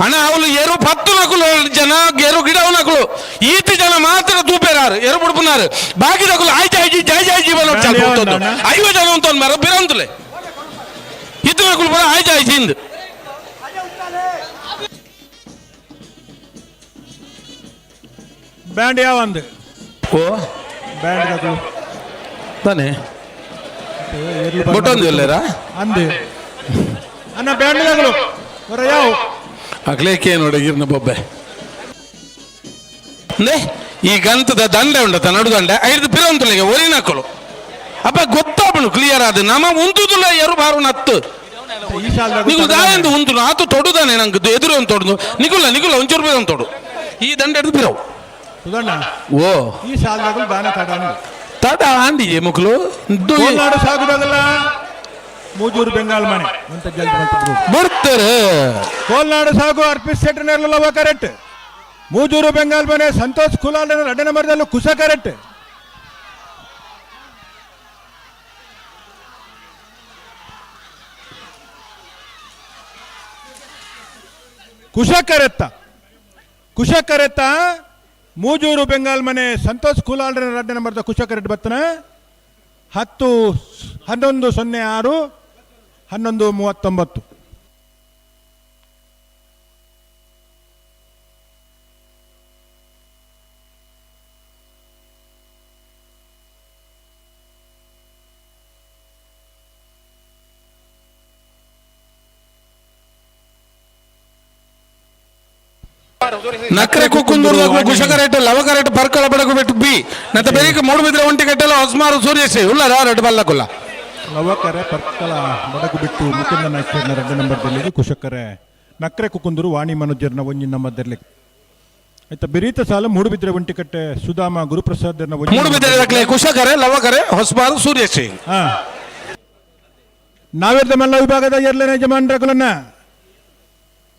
ಅಣ್ಣ ಅವಳು ಎರು 10 ನಕುಲು ಜನ ಎರು ಗಿಡ ನಕುಲು ಈತ ಜನ ಮಾತ್ರ ತೂಪೇರಾರು ಎರು ಬುಡ್ಪುನಾರು ಬಾಕಿ ನಕುಲು ಆಯ್ತು ಆಯ್ತು ಜಾಯ್ ಜಾಯ್ ಜೀವನ 50 ಜನ ಅಂತ ಮರ ಬಿರಂತಲೆ ಇತ್ತು ನಕುಲು ಪೂರ ಆಯ್ತು ಆಯ್ತು ಹಿಂದ್ ಬ್ಯಾಂಡ್ ಯಾವ ಅಂದು ಓ ಬ್ಯಾಂಡ್ ನಕುಲು ತಾನೆ ಬೊಟ್ಟೊಂದು ಎಲ್ಲಾರ ಅಂದು ಅನ್ನ ಬ್ಯಾಂಡ್ದಾಗಲು ಹೊರ ಯಾವ ಅಗ್ಲೇಕೆ ನೋಡಿ ಬೊಬ್ಬೆ ನೇ ಈ ಗಂತದ ದಂಡೆ ಉಂಡತ ನಡುದಂಡೆ ಐದು ಪಿರಂತುಲಿಗೆ ಒರಿನಕಲು ಅಪ್ಪ ಗೊತ್ತಾಪನು ಕ್ಲಿಯರ್ ಆದ ನಮ್ಮ ಉಂತುದುಲ್ಲ ಎರು ಬಾರು ನತ್ತು. ನಿಗುಲು ದಾಯಂದು ಉಂತು ಆತು ತೊಡುದಾನೆ ನಂಗೆ ಎದುರು ಒಂದು ತೊಡುದು. ನಿಗುಲ್ಲ ನಿಗುಲ್ಲ ಒಂಚೂರು ರೂಪಾಯಿ ಒಂದು ತೊಡು. ಈ ದಂಡೆ ಹಿಡಿದು ಬಿರವು. ಸುಧಣ್ಣ. ಓ. ಈ ಸಾಲದಾಗಲು ದಾನ ತಡ ತಡ ಆಂಡಿ ಮುಕ್ಲು. ಕೋಲ್ನಾಡು ಸಾಗುದಾಗಲ್ಲ ಮೂಜೂರು ಬೆಂಗಾಲ್ ಮನೆ ಅಂತ ಜಲ್ದಿ ಮಾಡ್ತಿದ್ರು. ಬರ್ತಾರೆ. ಕೋಲ್ನಾಡು ಸಾಗು ಅರ್ಪಿಸ್ ಸೆಟ್ನಲ್ಲವ ಕರೆಕ್ಟ್. ಮೂಜೂರು ಬೆಂಗಾಲ್ ಮನೆ ಸಂತೋಷ್ ಕುಲಾಲ್ ಎರಡನೇ ನಂಬರ್ದಲ್ಲೂ ಕುಸ ಕರೆಕ್ಟ್. ಕುಶ ಕರೆತ್ತ ಕುಶ ಕರೆತ್ತ ಮೂಜೂರು ಬೆಂಗಾಲ್ ಮನೆ ಸಂತೋಷ್ ಕುಲಾಲ್ ಎರಡನೇ ನಂಬರ್ದ ಕುಶ ಕರೆಕ್ಟ್ ಬತ್ತನ. 10 11 06 11 39. ನಕ್ರೆ ಕುಕ್ಕುಂದೂರು ಕುಶಕರೇಟ್ ಲವಕರೇಟ್ ಪರ್ಕಳ ಬಡಗು ಬಿಟ್ಟು ಬಿ ನತ್ತ ಬೆರಿಕ ಮೂಡು ಬಿದ್ರೆ ಒಂಟಿ ಕಟ್ಟೆಲ್ಲ ಹೊಸ್ಮಾರು ಸೂರ್ಯಶ್ರೀ ಉಲ್ಲ ರೆಡ್ ಬಲ್ಲಕುಲ್ಲ. ಲವಕರೆ ಪರ್ಕಳ ಬಡಗು ಬಿಟ್ಟು ಮುಕುಂದ ನಾಯ್ಕರ್ನ 2 ನಂಬರ್ದಲ್ಲಿ ಕುಶಕರೆ ನಕ್ರೆ ಕುಕ್ಕುಂದೂರು ವಾಣಿ ಮನೋಜರ್ನ 1 ನಂಬರ್ದಲ್ಲಿ. ಆಯ್ತಾ ಬಿರೀತ ಸಾಲ ಮೂಡುಬಿದ್ರೆ ಒಂಟಿಕಟ್ಟೆ ಸುಧಾಮ ಗುರುಪ್ರಸಾದ್ ಮೂಡುಬಿದ್ರೆ ಕುಶಕರೆ ಲವಕರೆ ಹೊಸ್ಮಾರು ಸೂರ್ಯಶ್ರೀ. ಹಾ ನಾವಿರ್ದ ಮಲ್ಲ ವಿಭಾಗದ ಎರಡನೇ ಯಜಮಾನ್ರಗಳನ್ನ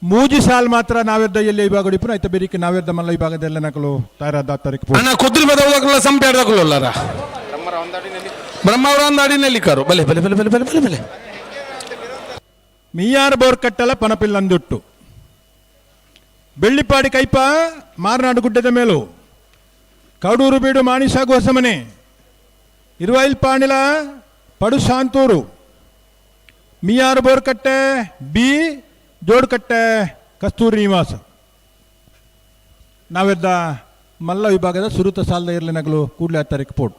ಮೂಜಿ ಸಾಲ್ ಮಾತ್ರ ನಾವಿರ್ದ ಎಲ್ಲಿ ವಿಭಾಗ ಇಪ್ಪು ಆಯ್ತಾ ಬೆರಿಕೆ ನಾವಿರ್ದ ಮಲ್ಲ ವಿಭಾಗದ ನಕಲು ತಯಾರಾದ ತಾರೀಕು. ಅಣ್ಣ ಕುದ್ರಿ ಬದಲಾಗಲ್ಲ ಸಂಪೇಡ್ದಕುಲ್ಲರ ಬ್ರಹ್ಮವರ ಅಡಿನಲ್ಲಿ ಕಾರು ಬಲೆ ಬಲೆ ಬಲೆ ಬಲೆ ಬಲೆ ಬಲೆ ಬಲೆ ಮಿಯಾರ್ ಬೋರ್ ಕಟ್ಟಲ ಪನಪಿಲ್ಲಂದುಟ್ಟು ಬೆಳ್ಳಿಪಾಡಿ ಕೈಪ ಮಾರನಾಡು ಗುಡ್ಡದ ಮೇಲು ಕಡೂರು ಬೀಡು ಮಾಣಿಸಾಗು ಹೊಸಮನೆ ಇರುವೈಲ್ ಪಾಣಿಲ ಪಡು ಶಾಂತೂರು ಮಿಯಾರ್ ಬೋರ್ಕಟ್ಟೆ ಬಿ ಜೋಡ್ಕಟ್ಟೆ ಕಸ್ತೂರಿ ನಿವಾಸ. ನಾವೆದ್ದ ಮಲ್ಲ ವಿಭಾಗದ ಸುರುತ ಸಾಲದ ಇರಲಿ ನಗಲು ಕೂಡಲೇ ತಾರೀಕು ಪೋಟ್.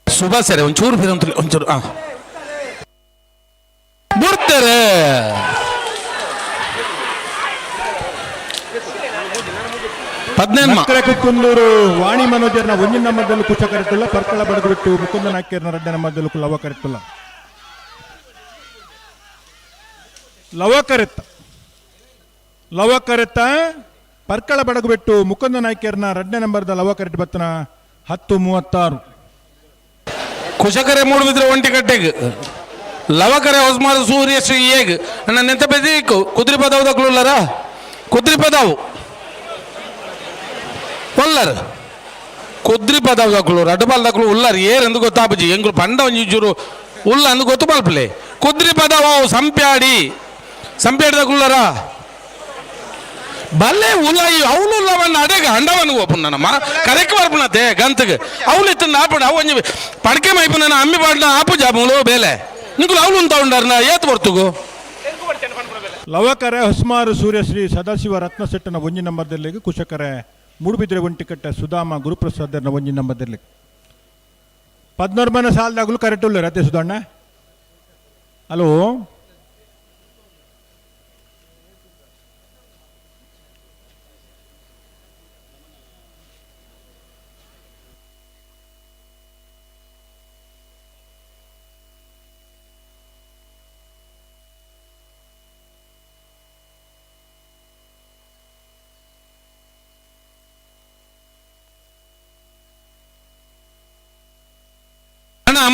ಸುಭಾ ಸರಿ ಒಂಚೂರು ಬಿರಂತಲಿ ಒಂಚೂರು ಆ ಬಿಡ್ತಾರೆ. ಕುಂದೂರು ವಾಣಿ ಮನೋಜರ್ನ 1 ನಂಬರ್ದಲ್ಲೂ ಕುಶ ಕರೆಕ್ಟುಲ್ಲ ಪರ್ಕಳ ಬಡಗು ಬಿಟ್ಟು ಮುಕುಂದ ನಾಯ್ಕರ್ನ 2 ನಂಬರ್ದಲ್ಲೂ ಲವ ಕರೆಕ್ಟುಲ್ಲ. ಲವ ಕರೆತ್ತ ಲವ ಕರೆತ್ತ ಪರ್ಕಳ ಬಡಗು ಬಿಟ್ಟು ಮುಕುಂದ ನಾಯ್ಕರ್ನ 2 ನಂಬರ್ದ ಲವ ಕರೆಕ್ಟ್ ಬತ್ತನ 10:36. ಕುಶಕರೆ ಮೂಡುಬಿದ್ರೆ ಒಂಟಿ ಕಟ್ಟೆಗೆ ಲವಕರೆ ಹೊಸ್ಮಾರು ಸೂರ್ಯಶ್ರೀ ಏಗ್ ನನ್ನ ನೆಂತ ಬೆದೀಕು ಕುದ್ರಿ ಪದವು ದಕ್ಲುಲ್ಲರ ಕುದ್ರಿ ಪದವು ಒಲ್ಲರ್ ಕುದ್ರಿ ಪದವು ದಕ್ಲು ರಡ್ಡು ಬಾಲ್ ದಕ್ಲು ಉಲ್ಲರ್ ಏರ್ ಎಂದು ಗೊತ್ತಾಪುಜಿ ಎಂಗುಲು ಪಂಡ ಒಂಜಿ ಜೂರು ಉಲ್ಲ ಅಂದು ಗೊತ್ತು ಮಲ್ಪಲೆ ಕುದ್ರಿ ಪದವು ಸಂಪ್ಯಾಡಿ ಸಂಪ್ಯಾಡಿ ದಕ್ಲುಲ್ಲರ ಬಲ್ಲೆ ಉಲಾಯಿ ಅವನು ಉಲ್ಲವನ್ನ ಅಡೇಗ ಅಂಡವನು ಓಪುನ್ನಮ್ಮ ಕರೆಕ್ಟ್ ಬರ್ಪುನತೆ ಗಂತಗೆ ಅವಳು ಇತ್ತು ಆಪಡ ಅವು ಒಂಜಿ ಪಡ್ಕೆ ಮೈಪುನ ಅಮ್ಮಿ ಪಾಡ್ನ ಆಪು ಜಾಬುಲು ಬೇಲೆ ನಿಂಕುಲು ಅವಳು ಅಂತ ಉಂಡಾರನ ಏತ್ ಬರ್ತುಗು. ಲವಕರೆ ಹೊಸ್ಮಾರು ಸೂರ್ಯಶ್ರೀ ಸದಾಶಿವ ರತ್ನಸೆಟ್ಟನ 1 ನಂಬರ್ದಲ್ಲಿ ಕುಶಕರೆ ಮೂಡುಬಿದ್ರೆ ಒಂಟಿಕಟ್ಟೆ ಸುಧಾಮ ಗುರುಪ್ರಸಾದರ್ನ 1 ನಂಬರ್ದಲ್ಲಿ. 14 ಸಾಲದಾಗಲೂ ಕರೆಕ್ಟ್ ಉಲ್ಲ ರತೆ ಸುಧಣ್ಣ. ಹಲೋ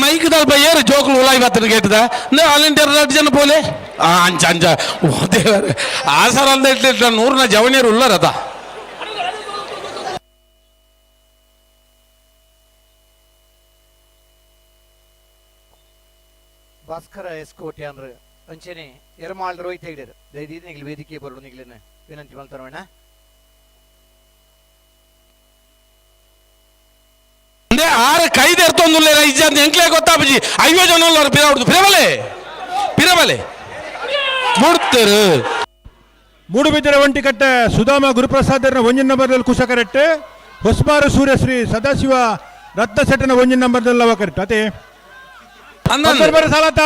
ಮೈಕ್ ದಲ್ಪ ಏರು ಜೋಕುಲು ಉಲಾಯಿ ಬತ್ತನ ಕೇಟದ ಅಲ್ಲಿಂದ ಎರಡು ಜನ ಪೋಲೆ ಅಂಚ ಅಂಚ ಓ ದೇವರೇ ಆ ಸರ ಅಂದ ನೂರ್ನ ಜವನಿಯರು ಉಲ್ಲರತ. ಭಾಸ್ಕರ ಎಸ್ ಕೋಟೆ ಅಂದ್ರೆ ಅಂಚನೆ ಎರಮಾಳ್ ರೋಹಿತ್ ಹೆಗ್ಡೆರ್ ದಯದೀದ್ ನಿಗ್ಲು ವೇದಿಕೆ ಬರೋಡು ನಿಗ್ಲನ್ನ ವಿನಂತಿ ಮಾಡ್ತಾರಣ್ಣ. ಅಂದ್ರೆ ಆರು ಕೈದು ಎರ್ತೊಂದುಲ್ಲೇರ ಇಜ್ಜಂತ ಎಂಕ್ಲೆ ಗೊತ್ತಾಪುಜಿ. ಆಪುಜಿ 50 ಜನ ಉಳ್ಳಾರು ಪಿರ ಪಿರಬಲೆ ಪಿರಬಲೆ ಮುಡ್ತರು. ಮೂಡುಬಿದಿರೆ ಒಂಟಿಕಟ್ಟೆ ಸುಧಾಮ ಗುರುಪ್ರಸಾದರನ ಒಂಜಿನ ನಂಬರ್ದಲ್ಲಿ ಕುಶ ಕರೆಕ್ಟ್. ಹೊಸ್ಮಾರು ಸೂರ್ಯಶ್ರೀ ಸದಾಶಿವ ರತ್ನ ಸೆಟ್ಟನ ಒಂಜಿನ ನಂಬರ್ದಲ್ಲಿ ಅವ ಕರೆಕ್ಟ್. ಅದೇ ಬರ ಸಾಲತ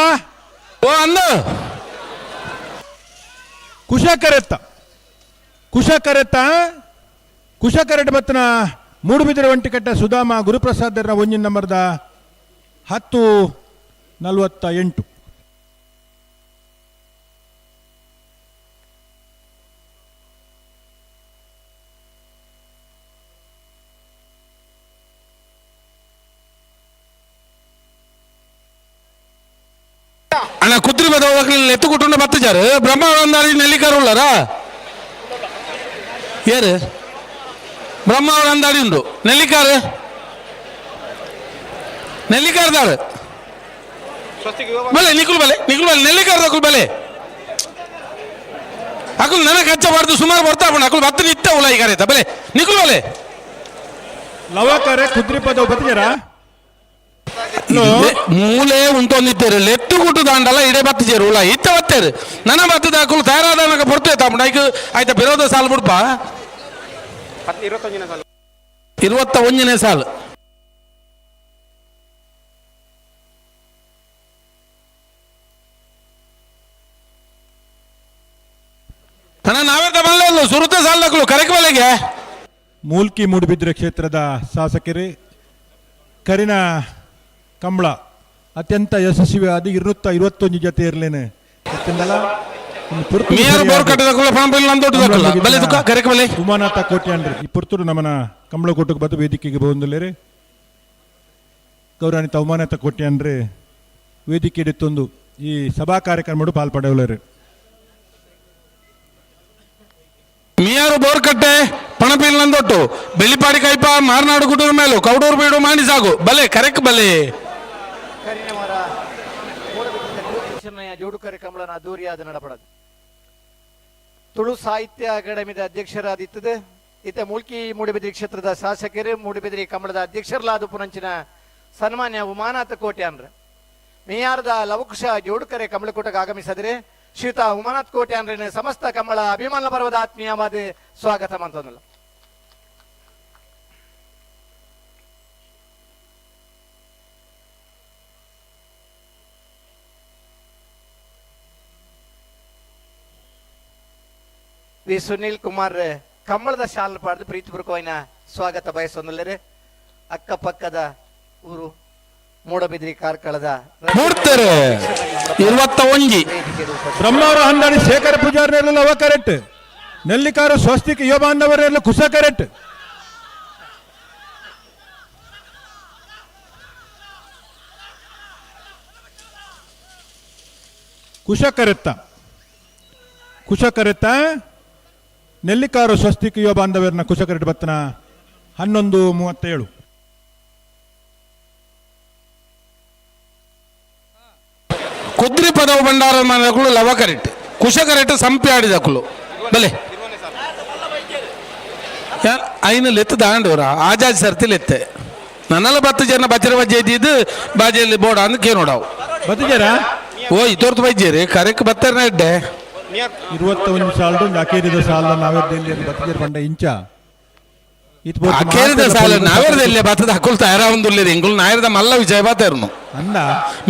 ಓ ಅಂದ ಕುಶ ಕರೆತ್ತ ಕುಶ ಕರೆತ್ತ ಕುಶ ಕರೆಟ್ ಬತ್ತನ ಮೂಡುಬಿದಿರೆ ಒಂಟಿಕಟ್ಟೆ ಸುಧಾಮ ಗುರುಪ್ರಸಾದರನ ಒಂಜಿನ ನಂಬರ್ದ 10:48. ಅಣ್ಣ ಕುದ್ರಿ ಬದವಾಗಲಿ ಎತ್ತು ಕುಟ್ಟುಂಡ ಬತ್ತಜಾರು ಬ್ರಹ್ಮಾವರಂದಾರಿ ನೆಲ್ಲಿಕಾರ ಉಳ್ಳಾರ ಏರು ಬ್ರಹ್ಮಾವರಂದಾಡಿ ಉಂಡು ನೆಲ್ಲಿಕಾರ ನೆಲ್ಲಿಕಾರದಾರು ಬಲೆ ನಿಕುಲ್ ಬಲೆ ನಿಕುಲ್ ಬಲೆ ನೆಲ್ಲಿಕಾರದಕುಲ್ ಬಲೆ ಅಕುಲ್ ನನಗೆ ಹಚ್ಚಬಾರ್ದು ಸುಮಾರು ಬರ್ತಾ ಅಕುಲ್ ಬತ್ತ ನಿತ್ತ ಉಲ್ಲ ಈಗ ಬಲೆ ನಿಕುಲ್ ಬಲೆ ಲವಕರೆ ಕುದ್ರಿ ಪದವು ಬತ್ತಿಜಾರ ಮೂಲೆ ಉಂಟೊಂದಿದ್ದೇರು ಲೆತ್ತು ಗುಟ್ಟು ದಾಂಡಲ ಇಡೆ ಬತ್ತಿಜೇರು ಉಲ್ಲ ಇತ್ತ ಬತ್ತೇರು ನನ್ನ ಬತ್ತದ ಅಕುಲು ತಯಾರಾದ ಬರ್ತೇವೆ ತಾಪುಂಡ ಐಕ್ ಆಯ್ತಾ ಬಿರೋದ ಸಾಲು ಬಿಡ್ಪ 21ನೇ ಸಾಲು. ಅಣ್ಣ ನಾವೇ ಬರಲೇ ಸುರುತ ಸಾಲು ಕರೆಕ್ ಬಲೆಗೆ. ಮೂಲ್ಕಿ ಮೂಡುಬಿದ್ರೆ ಕ್ಷೇತ್ರದ ಶಾಸಕರೇ ಕರಿನ ಕಂಬಳ ಅತ್ಯಂತ ಯಶಸ್ವಿಯಾದ 221 ಜೊತೆ ಇರಲೇನೆ ಉಮಾನಾಥ ಕೋಟ್ಯಾನ್ರಿ ಈ ಪುರ್ತೂರು ನಮ್ಮನ ಕಂಬಳ ಕೋಟಕ್ಕೆ ಬತ್ತು ವೇದಿಕೆಗೆ ಬಂದಲೇರಿ ಗೌರವಾನ್ವಿತ ಉಮಾನಾಥ ಕೋಟ್ಯಾನ್ರಿ ವೇದಿಕೆ ಹಿಡಿತೊಂದು ಈ ಸಭಾ ಕಾರ್ಯಕ್ರಮ ಪಾಲ್ಪಡೆಯಲರು. ಮಿಯಾರು ಬೋರ್ಕಟ್ಟೆ ಪಣಪಿಲ್ ನಂದೊಟ್ಟು ಬೆಳ್ಳಿಪಾಡಿ ಕೈಪ ಮಾರನಾಡು ಗುಡೂರು ಮೇಲು ಕೌಡೂರು ಬೀಡು ಮಾಣಿ ಸಾಗು ಬಲೆ ಕರೆಕ್ ಬಲೆ. ಜೋಡುಕರೆ ಕಮಲನ ಅದ್ದೂರಿಯಾದ ನಡಪಡದು. ತುಳು ಸಾಹಿತ್ಯ ಅಕಾಡೆಮಿದ ಅಧ್ಯಕ್ಷರಾದಿತ್ತದೆ ಇತ ಮೂಲ್ಕಿ ಮೂಡುಬಿದಿರಿ ಕ್ಷೇತ್ರದ ಶಾಸಕರು ಮೂಡುಬಿದಿರಿ ಕಮಲದ ಅಧ್ಯಕ್ಷರಲಾದ ಪುನಂಚಿನ ಸನ್ಮಾನ್ಯ ಉಮಾನಾಥ ಕೋಟ್ಯಾನ್ರ ಮೇಯಾರದ ಲವಕುಶ ಜೋಡುಕರೆ ಕಮಲಕೂಟಕ್ಕೆ ಆಗಮಿಸಿದರೆ ಶ್ರೀಯುತ ಉಮಾನಾಥ್ ಕೋಟ್ಯಾನ್ರನ್ನ ಸಮಸ್ತ ಕಮಲ ಅಭಿಮಾನ ಪರ್ವದ ಆತ್ಮೀಯವಾದ ಸ್ವಾಗತ ಮಂತಂದಲ್ಲ. ವಿ ಸುನೀಲ್ ಕುಮಾರ್ ಕಮ್ಮಳದ ಶಾಲ್ ಪಾಡ್ದು ಪ್ರೀತಿಪೂರ್ವಕವಾಯಿನ ಸ್ವಾಗತ ಬಯಸೊಂದಲ್ಲರೆ. ಅಕ್ಕಪಕ್ಕದ ಊರು ಮೂಡಬಿದ್ರಿ ಕಾರ್ಕಳದ 21 ಬ್ರಹ್ಮಾವರ ಹಂದಾಡಿ ಶೇಖರ ಪೂಜಾರಿ ಅವ ಕರೆಕ್ಟ್. ನೆಲ್ಲಿಕಾರು ಸ್ವಸ್ತಿಕ್ ಯೋಬಾಂದವರೆಲ್ಲ ಕುಶ ಕರೆಕ್ಟ್. ಕುಶ ಕರೆತ್ತ ಕುಶ ಕರೆತ್ತ ನೆಲ್ಲಿಕಾರು ಸ್ವಸ್ತಿಕ್ ಯುವ ಬಾಂಧವ್ಯರನ್ನ ಕುಶ ಕರೆಟ್ ಬತ್ತನ 11:37. ಕುದ್ರಿ ಪದವು ಭಂಡಾರ ಮನೆಗಳು ಲವ ಕರೆಕ್ಟ್ ಕುಶ ಕರೆಕ್ಟ್ ಸಂಪಿ ಆಡಿದಕ್ಕಲು ಬಲೆ ಐನು ಲೆತ್ತು ದಾಂಡೋರ ಆಜಾಜ್ ಸರ್ತಿ ಲೆತ್ತೆ ನನ್ನೆಲ್ಲ ಬತ್ತು ಜನ ಬಚ್ಚರ ಬಜ್ಜೆ ಇದ್ದಿದ್ದು ಬಾಜೆಯಲ್ಲಿ ಬೋಡ ಅಂದ್ ಕೇನೋಡವು ಬತ್ತಿಜಾರ ಓ ಇತೋರ್ತು ಬಜ್ಜೇರಿ ಕರೆಕ್ ಬತ್ತಾರ ಇಡ್ಡೆ 21 ಸಾಲದು ಅಕೇರಿದ ಸಾಲ ನಾವೇರ್ದಲ್ಲಿ ಬತ್ತಿಜೇರ್ ಬಂಡ ಇಂಚ ಅಕೇರಿದ ಸಾಲ ನಾವೇರ್ದಲ್ಲಿ ಬತ್ತದ ಹಕ್ಕುಲ್ ತಯಾರಾವಂದುಲ್ಲೇರಿ ಇಂಗುಲ್ ನಾಯರ್ದ ಮಲ್ಲ ವಿಜಯ ಬಾತೇರ್ನು ಅಂದ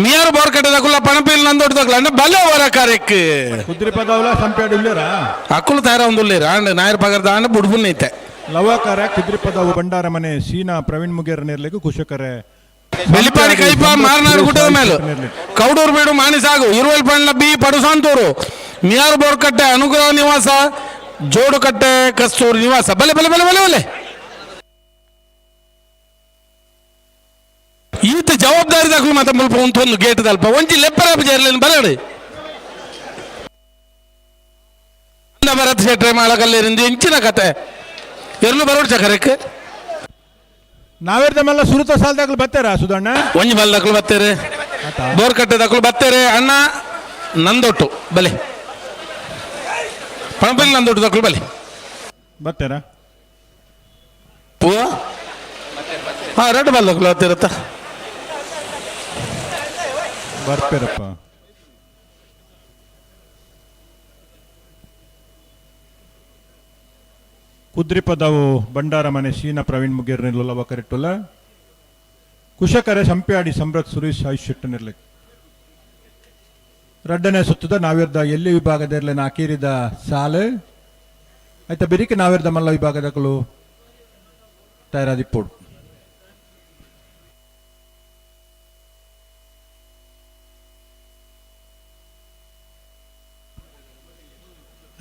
ಮಿಯಾರು ಬೋರ್ ಕಟ್ಟದಕ್ಕುಲ್ಲ ಪಣಪಿಲ್ ನಂದೊಡ್ದಕ್ಕಲ್ಲ ಅಂದ್ರೆ ಬಲೆ ಅವರ ಕಾರ್ಯಕ್ಕೆ ಕುದ್ರಿ ಪದವಲ ಸಂಪ್ಯಾಡುಲ್ಲೇರ ಹಕ್ಕುಲ್ ತಯಾರಾವಂದುಲ್ಲೇರ ಅಂಡ್ ನಾಯರ್ ಪಗರ್ದ ಅಂಡ್ ಬುಡ್ಬುನ್ನೈತೆ ಲವಕರ ಕುದ್ರಿ ಪದವು ಭಂಡಾರ ಮನೆ ಸೀನಾ ಪ್ರವೀಣ್ ಮುಗೇರ ನೇರ್ಲಿಗೂ ಕುಶಕರೆ ಬೆಳಿಪಾಡಿ ಕೈಪ ಮಾರನಾಡು ಗುಡ್ಡದ ಮೇಲೆ ಕೌಡೂರು ಬೀಡು ಮಾಣಿಸಾಗು ಇರುವಲ್ ಪಣ್ಣ ಬಿ ಪಡುಸಾಂತೂರು ಮಿಯಾರು ಬೋರ್ಕಟ್ಟೆ ಅನುಗ್ರಹ ನಿವಾಸ ಜೋಡುಕಟ್ಟೆ ಕಸ್ತೂರಿ ನಿವಾಸ ಬಲೆ ಬಲೆ ಬಲೆ ಬಲೆ ಬಲೆ ಈತ ಜವಾಬ್ದಾರಿ ದಾಖಲು ಮಾತ್ರ ಮುಲ್ಪ ಉಂಟೊಂದು ಗೇಟ್ ದಲ್ಪ ಒಂಜಿ ಲೆಪ್ಪರ ಜೇರ್ಲೇನು ಬರಡಿ ಭರತ್ ಶೆಟ್ರೆ ಮಾಳಕಲ್ಲೇರಿಂದ ಎಂಚಿನ ಕತೆ ಎರ್ಲು ಬರೋಡ್ ಚಕರಕ್ಕೆ ನಾವೇರ್ದಮ್ಮೆಲ್ಲ ಸುರುತ ಸಾಲದಾಗ್ಲು ಬತ್ತಾರ ಸುಧಣ್ಣ ಒಂಜಿ ಬಲ್ದಕ್ಲು ಬತ್ತೇರೆ ಬೋರ್ಕಟ್ಟೆ ದಕ್ಲು ಬತ್ತೇರೆ ಅಣ್ಣ ನಂದೊಟ್ಟು ಬಲೆ ಪಣಪಲ್ಲಿ ನಂದೊಟ್ಟು ದಕ್ಲು ಬಲೆ ಬತ್ತೇರ ಪೂ ಹಾ ರೆಡ್ ಬಲ್ದಕ್ಲು ಬತ್ತಿರತ್ತ ಬರ್ಪೇರಪ್ಪ. ಕುದ್ರಿಪದವು ಬಂಡಾರ ಮನೆ ಸೀನ ಪ್ರವೀಣ್ ಮುಗೇರ್ನಿಲ್ಲ ಲವ ಕರೆಟ್ಟುಲ್ಲ. ಕುಶಕರೆ ಸಂಪ್ಯಾಡಿ ಸಮ್ರತ್ ಸುರೇಶ್ ಆಯುಷ್ ಶೆಟ್ಟನಿರ್ಲಿ. ರಡ್ಡನೆ ಸುತ್ತದ ನಾವಿರ್ದ ಎಲ್ಲಿ ವಿಭಾಗದ ನಾಕೀರಿದ ಸಾಲು ಆಯ್ತಾ ಬೆರಿಕೆ ನಾವಿರ್ದ ಮಲ್ಲ ವಿಭಾಗದಕಲು ತಯಾರಾದಿಪ್ಪೋಡು.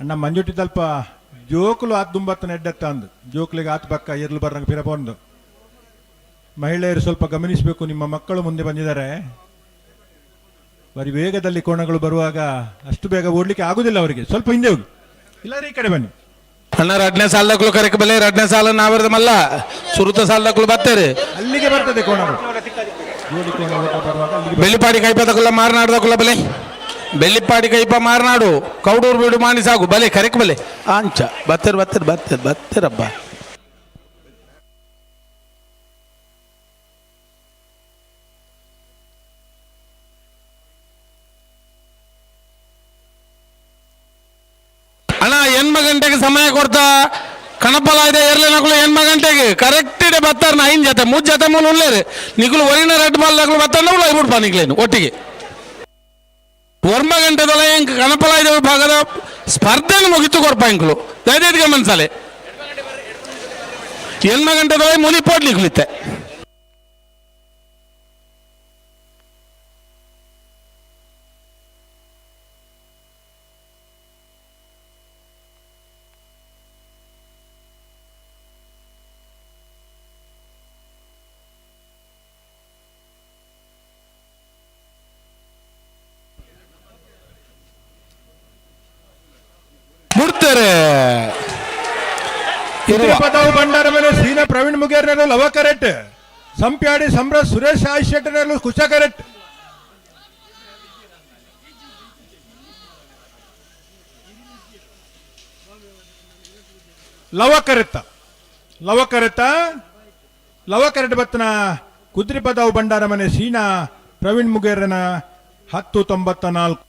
ಅಣ್ಣ ಮಂಜುಟಿ ತಲ್ಪ ಜೋಕುಲು ಆತ್ ದುಂಬತ್ತನ ಎಡ್ಡೆತ್ತ ಅಂದು ಜೋಕುಲಿಗೆ ಆತ್ ಪಕ್ಕ ಎರ್ಲು ಬರ್ರಂಗ ಪಿರಪೊಂದು. ಮಹಿಳೆಯರು ಸ್ವಲ್ಪ ಗಮನಿಸಬೇಕು, ನಿಮ್ಮ ಮಕ್ಕಳು ಮುಂದೆ ಬಂದಿದ್ದಾರೆ. ಬರೀ ವೇಗದಲ್ಲಿ ಕೋಣಗಳು ಬರುವಾಗ ಅಷ್ಟು ಬೇಗ ಓಡ್ಲಿಕ್ಕೆ ಆಗುದಿಲ್ಲ ಅವರಿಗೆ, ಸ್ವಲ್ಪ ಹಿಂದೆ ಹೋಗಿ, ಇಲ್ಲಾಂದ್ರೆ ಈ ಕಡೆ ಬನ್ನಿ. ಅಣ್ಣ ರಡ್ನೇ ಸಾಲದಕ್ಕೂ ಕರೆಕ್ ಬೆಲೆ, ರಡ್ನೇ ಸಾಲ ನಾವಿರ್ದ ಮಲ್ಲ ಸುರುತ ಸಾಲದಕ್ಕೂ ಬತ್ತೇರಿ ಅಲ್ಲಿಗೆ ಬರ್ತದೆ ಕೋಣಗಳು. ಜೋಡಿ ಕೋಣ ಓಟ ಬರುವಾಗ ಅಲ್ಲಿಗೆ. ಬೆಳ್ಳಿಪಾಡಿ ಕೈಪದಕುಲ್ಲ ಮಾರನಾಡ್ದಕುಲ್ಲ ಬೆಲೆ, ಬೆಳ್ಳಿಪಾಡಿ ಕೈಪ ಮಾರನಾಡು ಕೌಡೂರು ಬೀಡು ಮಾಣಿ ಸಾಗು ಬಲೆ ಕರೆಕ್ ಬಲೆ ಆಂಚ ಬತ್ತೇರು ಬತ್ತೇರು ಬತ್ತೇರು ಬತ್ತೇರಬ್ಬ. ಅಣ್ಣ ಎಣ್ಮ ಗಂಟೆಗೆ ಸಮಯ ಕೊಡ್ತಾ ಕಣಪಲ ಇದೆ ಎರ್ಲೆ ನಕಲು ಎಣ್ಮ ಗಂಟೆಗೆ ಕರೆಕ್ಟ್ ಇದೆ ಬತ್ತಾರ ಐನ್ ಜೊತೆ ಮೂರು ಜೊತೆ ಮೂಲ ಉಳ್ಳೇರು ನಿಕುಲು ಒರಿನ ರೆಡ್ ಬಾಲ್ ನಕಲು ಬತ್ತಾರ ಉಳ್ಳ ನಿಕ್ಲೇನು ಒಟ್ಟಿಗೆ ಒರ್ಮ ಗಂಟೆದೊಳ ಎಂಕ್ ಕಣಪಲ ಇದೆ ವಿಭಾಗದ ಸ್ಪರ್ಧೆಯನ್ನು ಮುಗಿತು ಕೊರ್ಪ ಎಂಕುಲು ದಯದೈದು ಗಮನಿಸಲೆ ಎಣ್ಮ ಗಂಟೆದೊಳ ಮುಲಿ ಪೋಡ್ಲಿಕ್ಲಿತ್ತೆ. ಬಿಡ್ತಾರೆ. ಪದವು ಬಂಡಾರ ಮೇಲೆ ಸೀನಾ ಪ್ರವೀಣ್ ಮುಗೇರ್ನರು ಲವ ಕರೆಕ್ಟ್, ಸಂಪ್ಯಾಡಿ ಸಮ್ರತ್ ಸುರೇಶ್ ಆಯುಷ್ ಶೆಟ್ಟರ್ನರು ಕುಶ ಕರೆಕ್ಟ್. ಲವ ಕರೆತ್ತ ಲವ ಕರೆತ್ತ ಲವ ಕರೆಕ್ಟ್ ಬತ್ತನ ಕುದ್ರಿ ಪದವು ಬಂಡಾರ ಮನೆ ಸೀನಾ ಪ್ರವೀಣ್ ಮುಗೇರನ 10.94.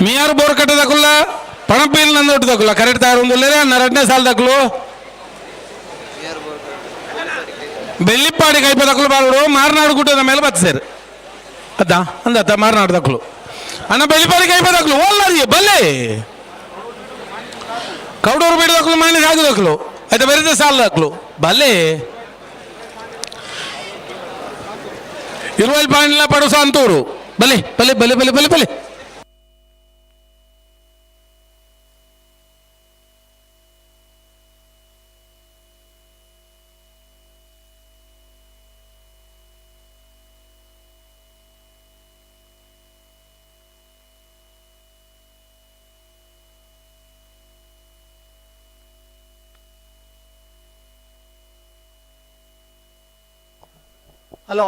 మియారు బోర్ కట్టదకుల్లా పణపీలు నందొట్టు దకుల్లా కరెక్ట్ తయారు ఉందిలే అన్న రెండనే సార్లు దకులు ಬೆಳ್ಳಿಪ್ಪಾಡಿ ಕೈಪ ದಕ್ಕಲು ಬಾಳುಡು ಮಾರನಾಡು ಗುಡ್ಡದ ಮೇಲೆ ಬತ್ತಿಸೇರು ಅದ್ದ ಅಂದತ್ತ ಮಾರನಾಡು ದಕ್ಕಲು ಅಣ್ಣ ಬೆಳ್ಳಿಪಾಡಿ ಕೈಪ ದಕ್ಕಲು ಓಲ್ಲರಿ ಬಲ್ಲೆ ಕೌಡೂರು ಬೀಡು ದಕ್ಕಲು ಮಾನಿ ಸಾಗು ದಕ್ಕಲು ಆಯ್ತಾ ಬೇರೆ ಸಾಲ ದಕ್ಕಲು ಬಲ್ಲೆ ಇರುವಲ್ಲಿ ಪಾಂಡಿಲ ಪಡುಸ ಅಂತೂರು ಬಲೆ ಬಲೆ ಬಲೆ ಬಲೆ ಬಲೆ ಬಲೆ. ಹಲೋ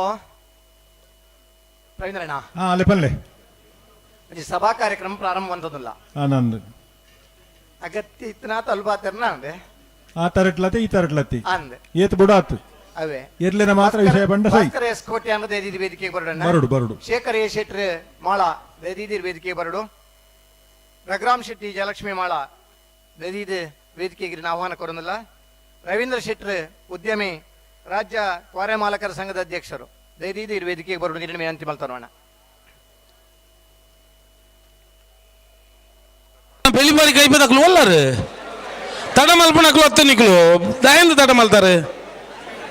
ರವೀಂದ್ರಣ್ಣ. ಹಾ ಅಲ್ಲೇ ಪಲ್ಲೆ ಒಂಜಿ ಸಭಾ ಕಾರ್ಯಕ್ರಮ ಪ್ರಾರಂಭ ಅಂತದಲ್ಲ. ನಂದು ಅಗತ್ಯ ಇತ್ತನಾತ ಅಲ್ಬಾತೆರ್ನ ಅಂದೆ. ಆ ತರಟ್ಲತಿ ಈ ತರಟ್ಲತಿ ಅಂದೆ. ಏತ್ ಬುಡಾತು ಅವೇ ಎರ್ಲಿನ ಮಾತ್ರ ವಿಷಯ ಬಂಡ ಸೈ. ಭಾಸ್ಕರ ಎಸ್ ಕೋಟೆ ಅನ್ನೋದು ದಯದೀದಿ ವೇದಿಕೆಗೆ ಬರೋಣ. ಬರಡು ಬರಡು. ಶೇಖರ್ ಎ ಶೆಟ್ರ್ ಮಾಳ ದಯದೀದಿ ವೇದಿಕೆಗೆ ಬರಡು. ರಘುರಾಮ್ ಶೆಟ್ಟಿ ಜಯಲಕ್ಷ್ಮಿ ಮಾಳ ದಯದೀದಿ ವೇದಿಕೆಗೆ ಆಹ್ವಾನ ಕೊರೋದಿಲ್ಲ. ರವೀಂದ್ರ ಶೆಟ್ರ್ ಉದ್ಯಮಿ ರಾಜ್ಯ ಕ್ವಾರೆ ಮಾಲಕರ ಸಂಘದ ಅಧ್ಯಕ್ಷರು ದಯದೀದಿ ವೇದಿಕೆಗೆ ಬರಡು ನಿರ್ಣಯ ವಿನಂತಿ ಮಲ್ತರೋಣ. ಬೆಳಿಬಾರಿ ಕೈಪದಕ್ಲು ಒಲ್ಲಾರು ತಡ ಮಲ್ಪಣಕ್ಲು ಹೊತ್ತು ನಿಕ್ಲು ದಯಿಂದ ತಡ ಮಲ್ತಾರೆ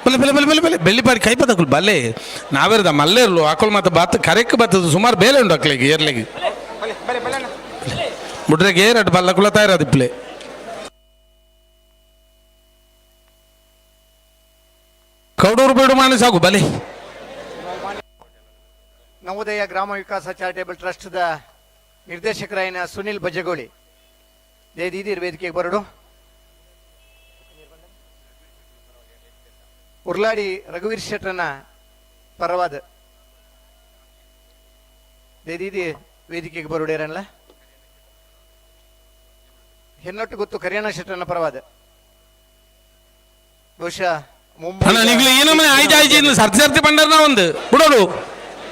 ಬಲೆ ಬಲೆ ಬಲೆ ಬಲೆ ಬಲೆ ಬೆಳ್ಳಿಪಾಡಿ ಕೈಪದಕ್ಲು ಬಲೆ ನಾವೇರ್ದ ಮಲ್ಲೇರ್ಲು ಆಕಳು ಮತ್ತೆ ಬಾತ್ ಕರೆಕ್ ಬತ್ತದ ಸುಮಾರು ಬೇಲೆ ಉಂಟು ಅಕ್ಲಿಗೆ ಏರ್ಲಿಗೆ ಬುಡ್ರೆಗೆ ಏರಟ್ಟು ಬಲ್ಲಕುಲ ತಯಾರದಿಪ್ಲೆ. ಕೌಡೂರು ಬೇಡು ಮಾನಿ ಸಾಕು ಬಲೆ. ನವೋದಯ ಗ್ರಾಮ ವಿಕಾಸ ಚಾರಿಟೇಬಲ್ ಟ್ರಸ್ಟ್ದ ನಿರ್ದೇಶಕರಾಯಿನ ಸುನಿಲ್ ಬಜಗೋಳಿ ದಯದೀದಿ ವೇದಿಕೆಗೆ ಬರಡು. ಉರ್ಲಾಡಿ ರಘುವೀರ್ ಶೆಟ್ಟರನ್ನ ಪರವಾದ ದಯದೀದಿ ವೇದಿಕೆಗೆ ಬರುಡೇರಲ್ಲ. ಹೆನ್ನೊಟ್ಟು ಗೊತ್ತು ಕರಿಯಣ್ಣ ಶೆಟ್ಟರನ್ನ ಪರವಾದ ಬಹುಶಃ ಅಣ್ಣ ನಿಗ್ಲು ಏನಮ್ಮನೆ ಆಯ್ತು ಆಯ್ತು ಇನ್ನು ಸರ್ತಿ ಸರ್ತಿ ಪಂಡರ್ನ ಒಂದು ಬಿಡೋಡು.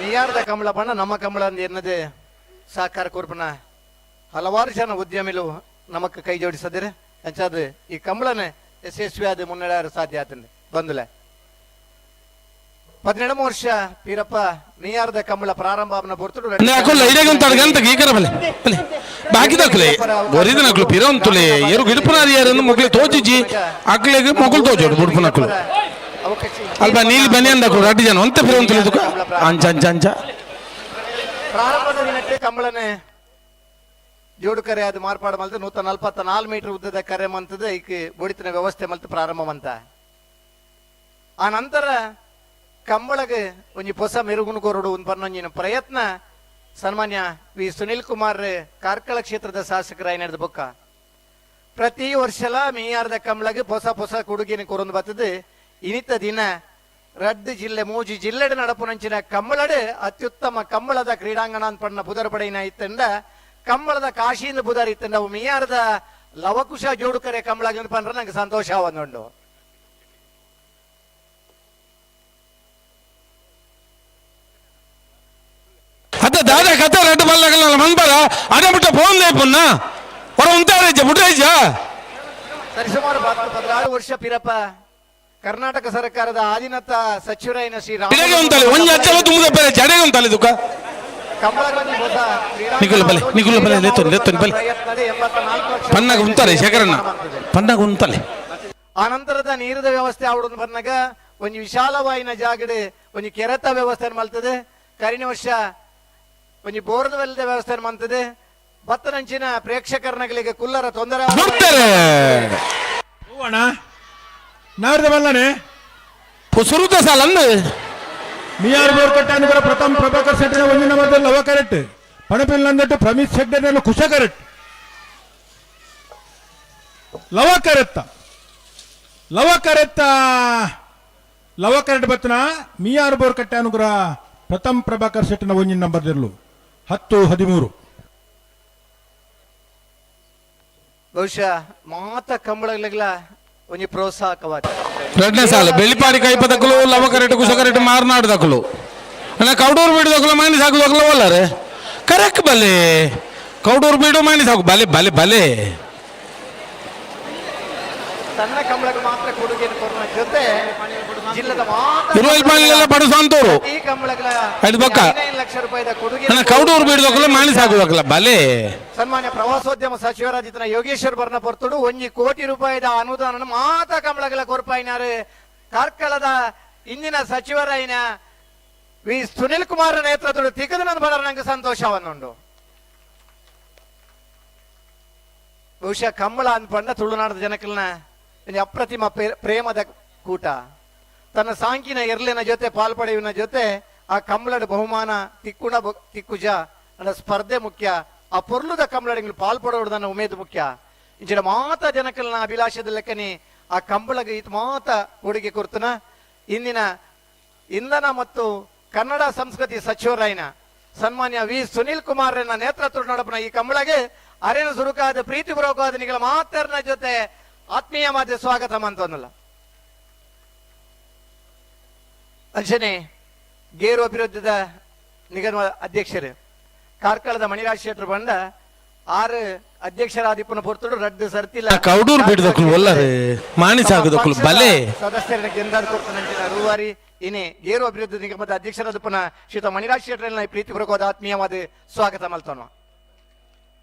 ಮಿಯಾರ್ದ ಕಂಬಳ ಪಂಡ ನಮ್ಮ ಕಂಬಳ ಅಂದ್ ಎನ್ನದೆ ಸಹಕಾರ ಕೊರ್ಪನ ಹಲವಾರು ಜನ ಉದ್ಯಮಿಲು ನಮಕ್ ಕೈ ಜೋಡಿಸದಿರೆ ಅಂಚಾದ ಈ ಕಂಬಳನೆ ಯಶಸ್ವಿಯಾದ ಮುನ್ನಡೆಯಾರ ಸಾಧ್ಯ ಆತಂದೆ ಬಂದುಲೆ 17 ವರ್ಷ ಪೀರಪ್ಪ ಮಿಯಾರ್ದ ಕಂಬಳ ಪ್ರಾರಂಭ ಬರ್ತಡು. ಅಕುಲ್ಲ ಇಡೀ ಒಂದು ಗಂತ ಗೀಕರ ಬಲೆ ಬಲೆ ಬಾಕಿ ದಕ್ಲೆ ಒರಿದ ನಕ್ಲು ಪಿರ ಅಂತುಲೆ ಏರು ಗಿಡಪುನಾರಿ ಯಾರನ್ನು ಮೊಗ್ಲೆ ತೋಜಿಜಿ ಅಕ್ಲೆಗೆ ಮೊಗುಲ್ ತೋಜೋಡು ಬುಡ್ಪುನಕ್ಲು ಅಲ್ಪ ನೀಲಿ ಬನ್ನಿ ಅಂದಕ್ಲು ರಡ್ಡಿ ಜನ ಒಂತೆ ಪಿರ ಅಂತುಲೆ ತುಕ ಅಂಚ ಅಂಚ ಅಂಚ ಪ್ರಾರಂಭದ ದಿನಕ್ಕೆ ಕಂಬಳನೆ ಜೋಡು ಕರೆ ಅದು ಮಾರ್ಪಾಡು ಮಲ್ತು 144 ಮೀಟರ್ ಉದ್ದದ ಕರೆ ಮಂತದ ಈಕ ಬೊಡಿತನ ವ್ಯವಸ್ಥೆ ಮಲ್ತು ಪ್ರಾರಂಭ ಮಂತ. ಆ ನಂತರ ಕಂಬಳಗೆ ಒಂಜಿ ಹೊಸ ಮೆರುಗುನು ಕೊರಡು ಒಂದು ಪನ್ನೊಂಜಿನ ಪ್ರಯತ್ನ ಸನ್ಮಾನ್ಯ ವಿ ಸುನಿಲ್ ಕುಮಾರ್ ಕಾರ್ಕಳ ಕ್ಷೇತ್ರದ ಶಾಸಕರಾಗಿ ನಡೆದ ಬೊಕ್ಕ ಪ್ರತಿ ವರ್ಷಲ ಮೀಯಾರ್ದ ಕಂಬಳಗೆ ಹೊಸ ಹೊಸ ಕೊಡುಗೆನ ಕೊರೊಂದು ಬರ್ತದೆ. ಇನಿತ ದಿನ ರಡ್ಡು ಜಿಲ್ಲೆ ಮೂಜಿ ಜಿಲ್ಲೆಡು ನಡಪುನಂಚಿನ ಕಂಬಳಡು ಅತ್ಯುತ್ತಮ ಕಂಬಳದ ಕ್ರೀಡಾಂಗಣ ಅಂತ ಪಣ್ಣ ಪುದರ್ ಪಡೆಯಿನ ಇತ್ತಂಡ ಕಂಬಳದ ಕಾಶಿಯಿಂದ ಬುದರ್ ಇತ್ತಂಡ ಅವು ಮೀಯಾರ್ದ ಲವಕುಶ ಜೋಡುಕರೆ ಕಂಬಳಗೆ ಅಂತ ಪಂಡ್ರೆ ನಂಗೆ ಸಂತೋಷ ಒಂದುಂಡು. ಅದ ದಾದ ಕತೆ ರಡ್ಡು ಬಲ್ಲಗಲ್ಲ ಮನ್ಬರ ಅಡೆ ಬಿಟ್ಟ ಫೋನ್ ಲೇಪುನ್ನ ಹೊರ ಉಂಟಾರೆ ಬುಟ್ರೇಜ. ಸರಿಸುಮಾರು 16 ವರ್ಷ ಪೀರಪ್ಪ ಕರ್ನಾಟಕ ಸರ್ಕಾರದ ಆದಿನತ ಸಚಿವರಾಯಿನ ಶ್ರೀ ರಾಮ ಉಂತಾಲೆ ಒಂಜಿ ಅಚ್ಚಲ ತುಂಬುದ ಬೇರೆ ಜಡೆಗೆ ಉಂತಾಲೆ ದುಃಖ ನಿಕುಲ್ ಬಲೆ ನಿಕುಲ್ ಬಲೆ ಲೇತೊನ್ ಲೇತೊನ್ ಬಲೆ ಪನ್ನಾಗ ಉಂತಾರೆ ಶೇಖರಣ್ಣ ಪನ್ನಾಗ ಉಂತಾಲೆ. ಆ ನಂತರದ ನೀರದ ವ್ಯವಸ್ಥೆ ಆವಡೊಂದು ಬಂದಾಗ ಒಂಜಿ ವಿಶಾಲವಾಯಿನ ಜಾಗಡೆ ಒಂಜಿ ಕೆರೆತ ವ್ಯವಸ್ಥೆ ಮಲ್ತದೆ. ಕರಿನ ವರ್ಷ ಒಂಜಿ ಬೋರ್ದ ವೆಲ್ದ ವ್ಯವಸ್ಥೆ ಮಂತದೆ. ಬತ್ತನಂಚಿನ ಪ್ರೇಕ್ಷಕರನಗಳಿಗೆ ಕುಲ್ಲರ ತೊಂದರೆ ಅಣ್ಣ ನಾರ್ದ ಬಲ್ಲನೆ ಸುರುತ ಸಾಲಂದು ಮಿಯಾರ್ ಬೋರ್ಕಟ್ಟ ಪ್ರಥಮ ಪ್ರಭಾಕರ್ ಶೆಟ್ಟಿನ ಒಂದಿನ ನಂಬರ್ದಲ್ಲಿ ಲವ ಕರೆಕ್ಟ್ ಪಣಪಿಲ್ ನಂದಟ್ಟು ಪ್ರಮಿತ್ ಶೆಟ್ಟರ್ನಲ್ಲಿ ಕುಶ ಕರೆಕ್ಟ್ ಲವ ಕರೆತ್ತ ಲವ ಕರೆತ್ತ ಲವ ಕರೆಕ್ಟ್ ಬತ್ತನ ಮಿಯಾರ್ ಬೋರ್ಕಟ್ಟೆ ಅನುಗ್ರಹ ಪ್ರಥಮ ಪ್ರಭಾಕರ್ ಶೆಟ್ಟಿನ ಒಂದಿನ ನಂಬರ್ದಿರಲು 10-13. ಬಹುಶಃ ಮಾತ ಕಂಬಳಗಳ ಒಂಜಿ ಪ್ರೋತ್ಸಾಹಕವಾದ ಎರಡನೇ ಸಾಲ ಬೆಳ್ಳಿಪಾಡಿ ಕೈಪದಕ್ಕಲು ಲವ ಕರೆಕ್ಟ್ ಕುಶ ಕರೆಕ್ಟ್ ಮಾರ್ನಾಡು ಅಣ್ಣ ಕೌಡೂರು ಬೀಡು ದಕ್ಕಲು ಮಾನಿ ಸಾಕು ದಕ್ಕಲು ಒಲ್ಲಾರೆ ಕರೆಕ್ಟ್ ಬಲೆ ಕೌಡೂರು ಬೀಡು ಮಾನಿ ಸಾಕು ಬಲೆ ಬಲೆ ಬಲೆ ಸಣ್ಣ ಕಂಬಳಕ್ಕೆ ಮಾತ್ರ ಕೊಡುಗೆಯನ್ನು ಕೊಡುವ ಜೊತೆ ಜಿಲ್ಲೆದ ಮಾತ್ರ ಇರುವಲ್ ಬಡಸಾಂತೋರು ಈ ಕಂಬಳಗಳ ಐದು ಬಕ್ಕ 15 ಲಕ್ಷ ರೂಪಾಯಿದ ಕೊಡುಗೆ ಅಣ್ಣ ಕೌಡೂರು ಬೀಡು ದಕ್ಕಲು ಮಾನಿ ಸಾಕು ದಕ್ಕಲ ಬಲೆ. ಸನ್ಮಾನ್ಯ ಪ್ರವಾಸೋದ್ಯಮ ಸಚಿವರಾಜಿತನ ಯೋಗೇಶ್ವರ್ ಬರ್ನ ಪೊರ್ತುಡು 1 ಕೋಟಿ ರೂಪಾಯಿದ ಅನುದಾನ ಮಾತ ಕಂಬಳಗಳ ಕೊರ್ಪಾಯಿನಾರು ಕಾರ್ಕಳದ ಇಂದಿನ ಸಚಿವರಾಯಿನ ವಿ ಸುನಿಲ್ ಕುಮಾರ್ ನೇತೃತ್ವದ ತಿಕ್ಕದ ಬರ ನಂಗೆ ಸಂತೋಷವನ್ನುಂಡು. ಬಹುಶಃ ಕಂಬಳ ಅನ್ಪಂಡ ತುಳುನಾಡದ ಜನಕಲ್ನ ಅಪ್ರತಿಮ ಪ್ರೇಮದ ಕೂಟ. ತನ್ನ ಸಾಂಕಿನ ಎರ್ಲಿನ ಜೊತೆ ಪಾಲ್ಪಡೆಯುವಿನ ಜೊತೆ ಆ ಕಂಬಳದ ಬಹುಮಾನ ತಿಕ್ಕುಣ ತಿಕ್ಕುಜ ನನ್ನ ಸ್ಪರ್ಧೆ ಮುಖ್ಯ. ಆ ಪೊರ್ಲುದ ಕಂಬಳಡಿಗಳು ಪಾಲ್ಪಡೋದನ್ನ ಉಮೇದು ಮುಖ್ಯ. ಇಂಚಿನ ಮಾತ ಜನಕಲ್ನ ಅಭಿಲಾಷದ ಲೆಕ್ಕನಿ ಆ ಕಂಬಳಗೆ ಇದು ಮಾತ ಕೊಡುಗೆ ಕೊರ್ತನ ಇಂದಿನ ಇಂಧನ ಮತ್ತು ಕನ್ನಡ ಸಂಸ್ಕೃತಿ ಸಚಿವರಾಯಿನ ಸನ್ಮಾನ್ಯ ವಿ ಸುನಿಲ್ ಕುಮಾರ್ ನೇತೃತ್ವ ನಡಪನ ಈ ಕಂಬಳಗೆ ಅರೇನ ಸುರುಕಾದ ಪ್ರೀತಿ ಪೂರ್ವಕವಾದ ನಿಗಳ ಮಾತರ್ನ ಜೊತೆ ಆತ್ಮೀಯ ಮಾತೆ ಸ್ವಾಗತ ಅಂತಂದಲ್ಲ. ಅಂಚನೆ ಗೇರು ಅಭಿವೃದ್ಧಿದ ನಿಗಮ ಅಧ್ಯಕ್ಷರು ಕಾರ್ಕಳದ ಮಣಿರಾಜ್ ಶೆಟ್ಟರು ಬಂದ 6 ಅಧ್ಯಕ್ಷರಾದಿಪ್ಪನ ಪೊರ್ತುಡು ರಡ್ಡು ಸರ್ತಿಲ್ಲ ಕೌಡೂರು ಬಿಡದಕ್ಕಲು ಒಲ್ಲರೆ ಮಾಣಿ ಸಾಕುದಕ್ಕಲು ಬಲೆ ಸದಸ್ಯರನ್ನ ಗೆಂದಾದ ಕೊಡ್ತಾನಂಚಿನ ರೂವಾರಿ ಇನಿ ಗೇರು ಅಭಿವೃದ್ಧಿ ನಿಗಮದ ಅಧ್ಯಕ್ಷರಾದಪ್ಪನ ಶ್ರೀತ ಮಣಿರಾಜ್ ಶೆಟ್ಟರನ್ನ ಪ್ರೀತಿಪೂರ್ವಕವಾದ ಆತ್ಮೀಯವಾದ ಸ್ವಾಗತ ಮಲ್ತೋಣ.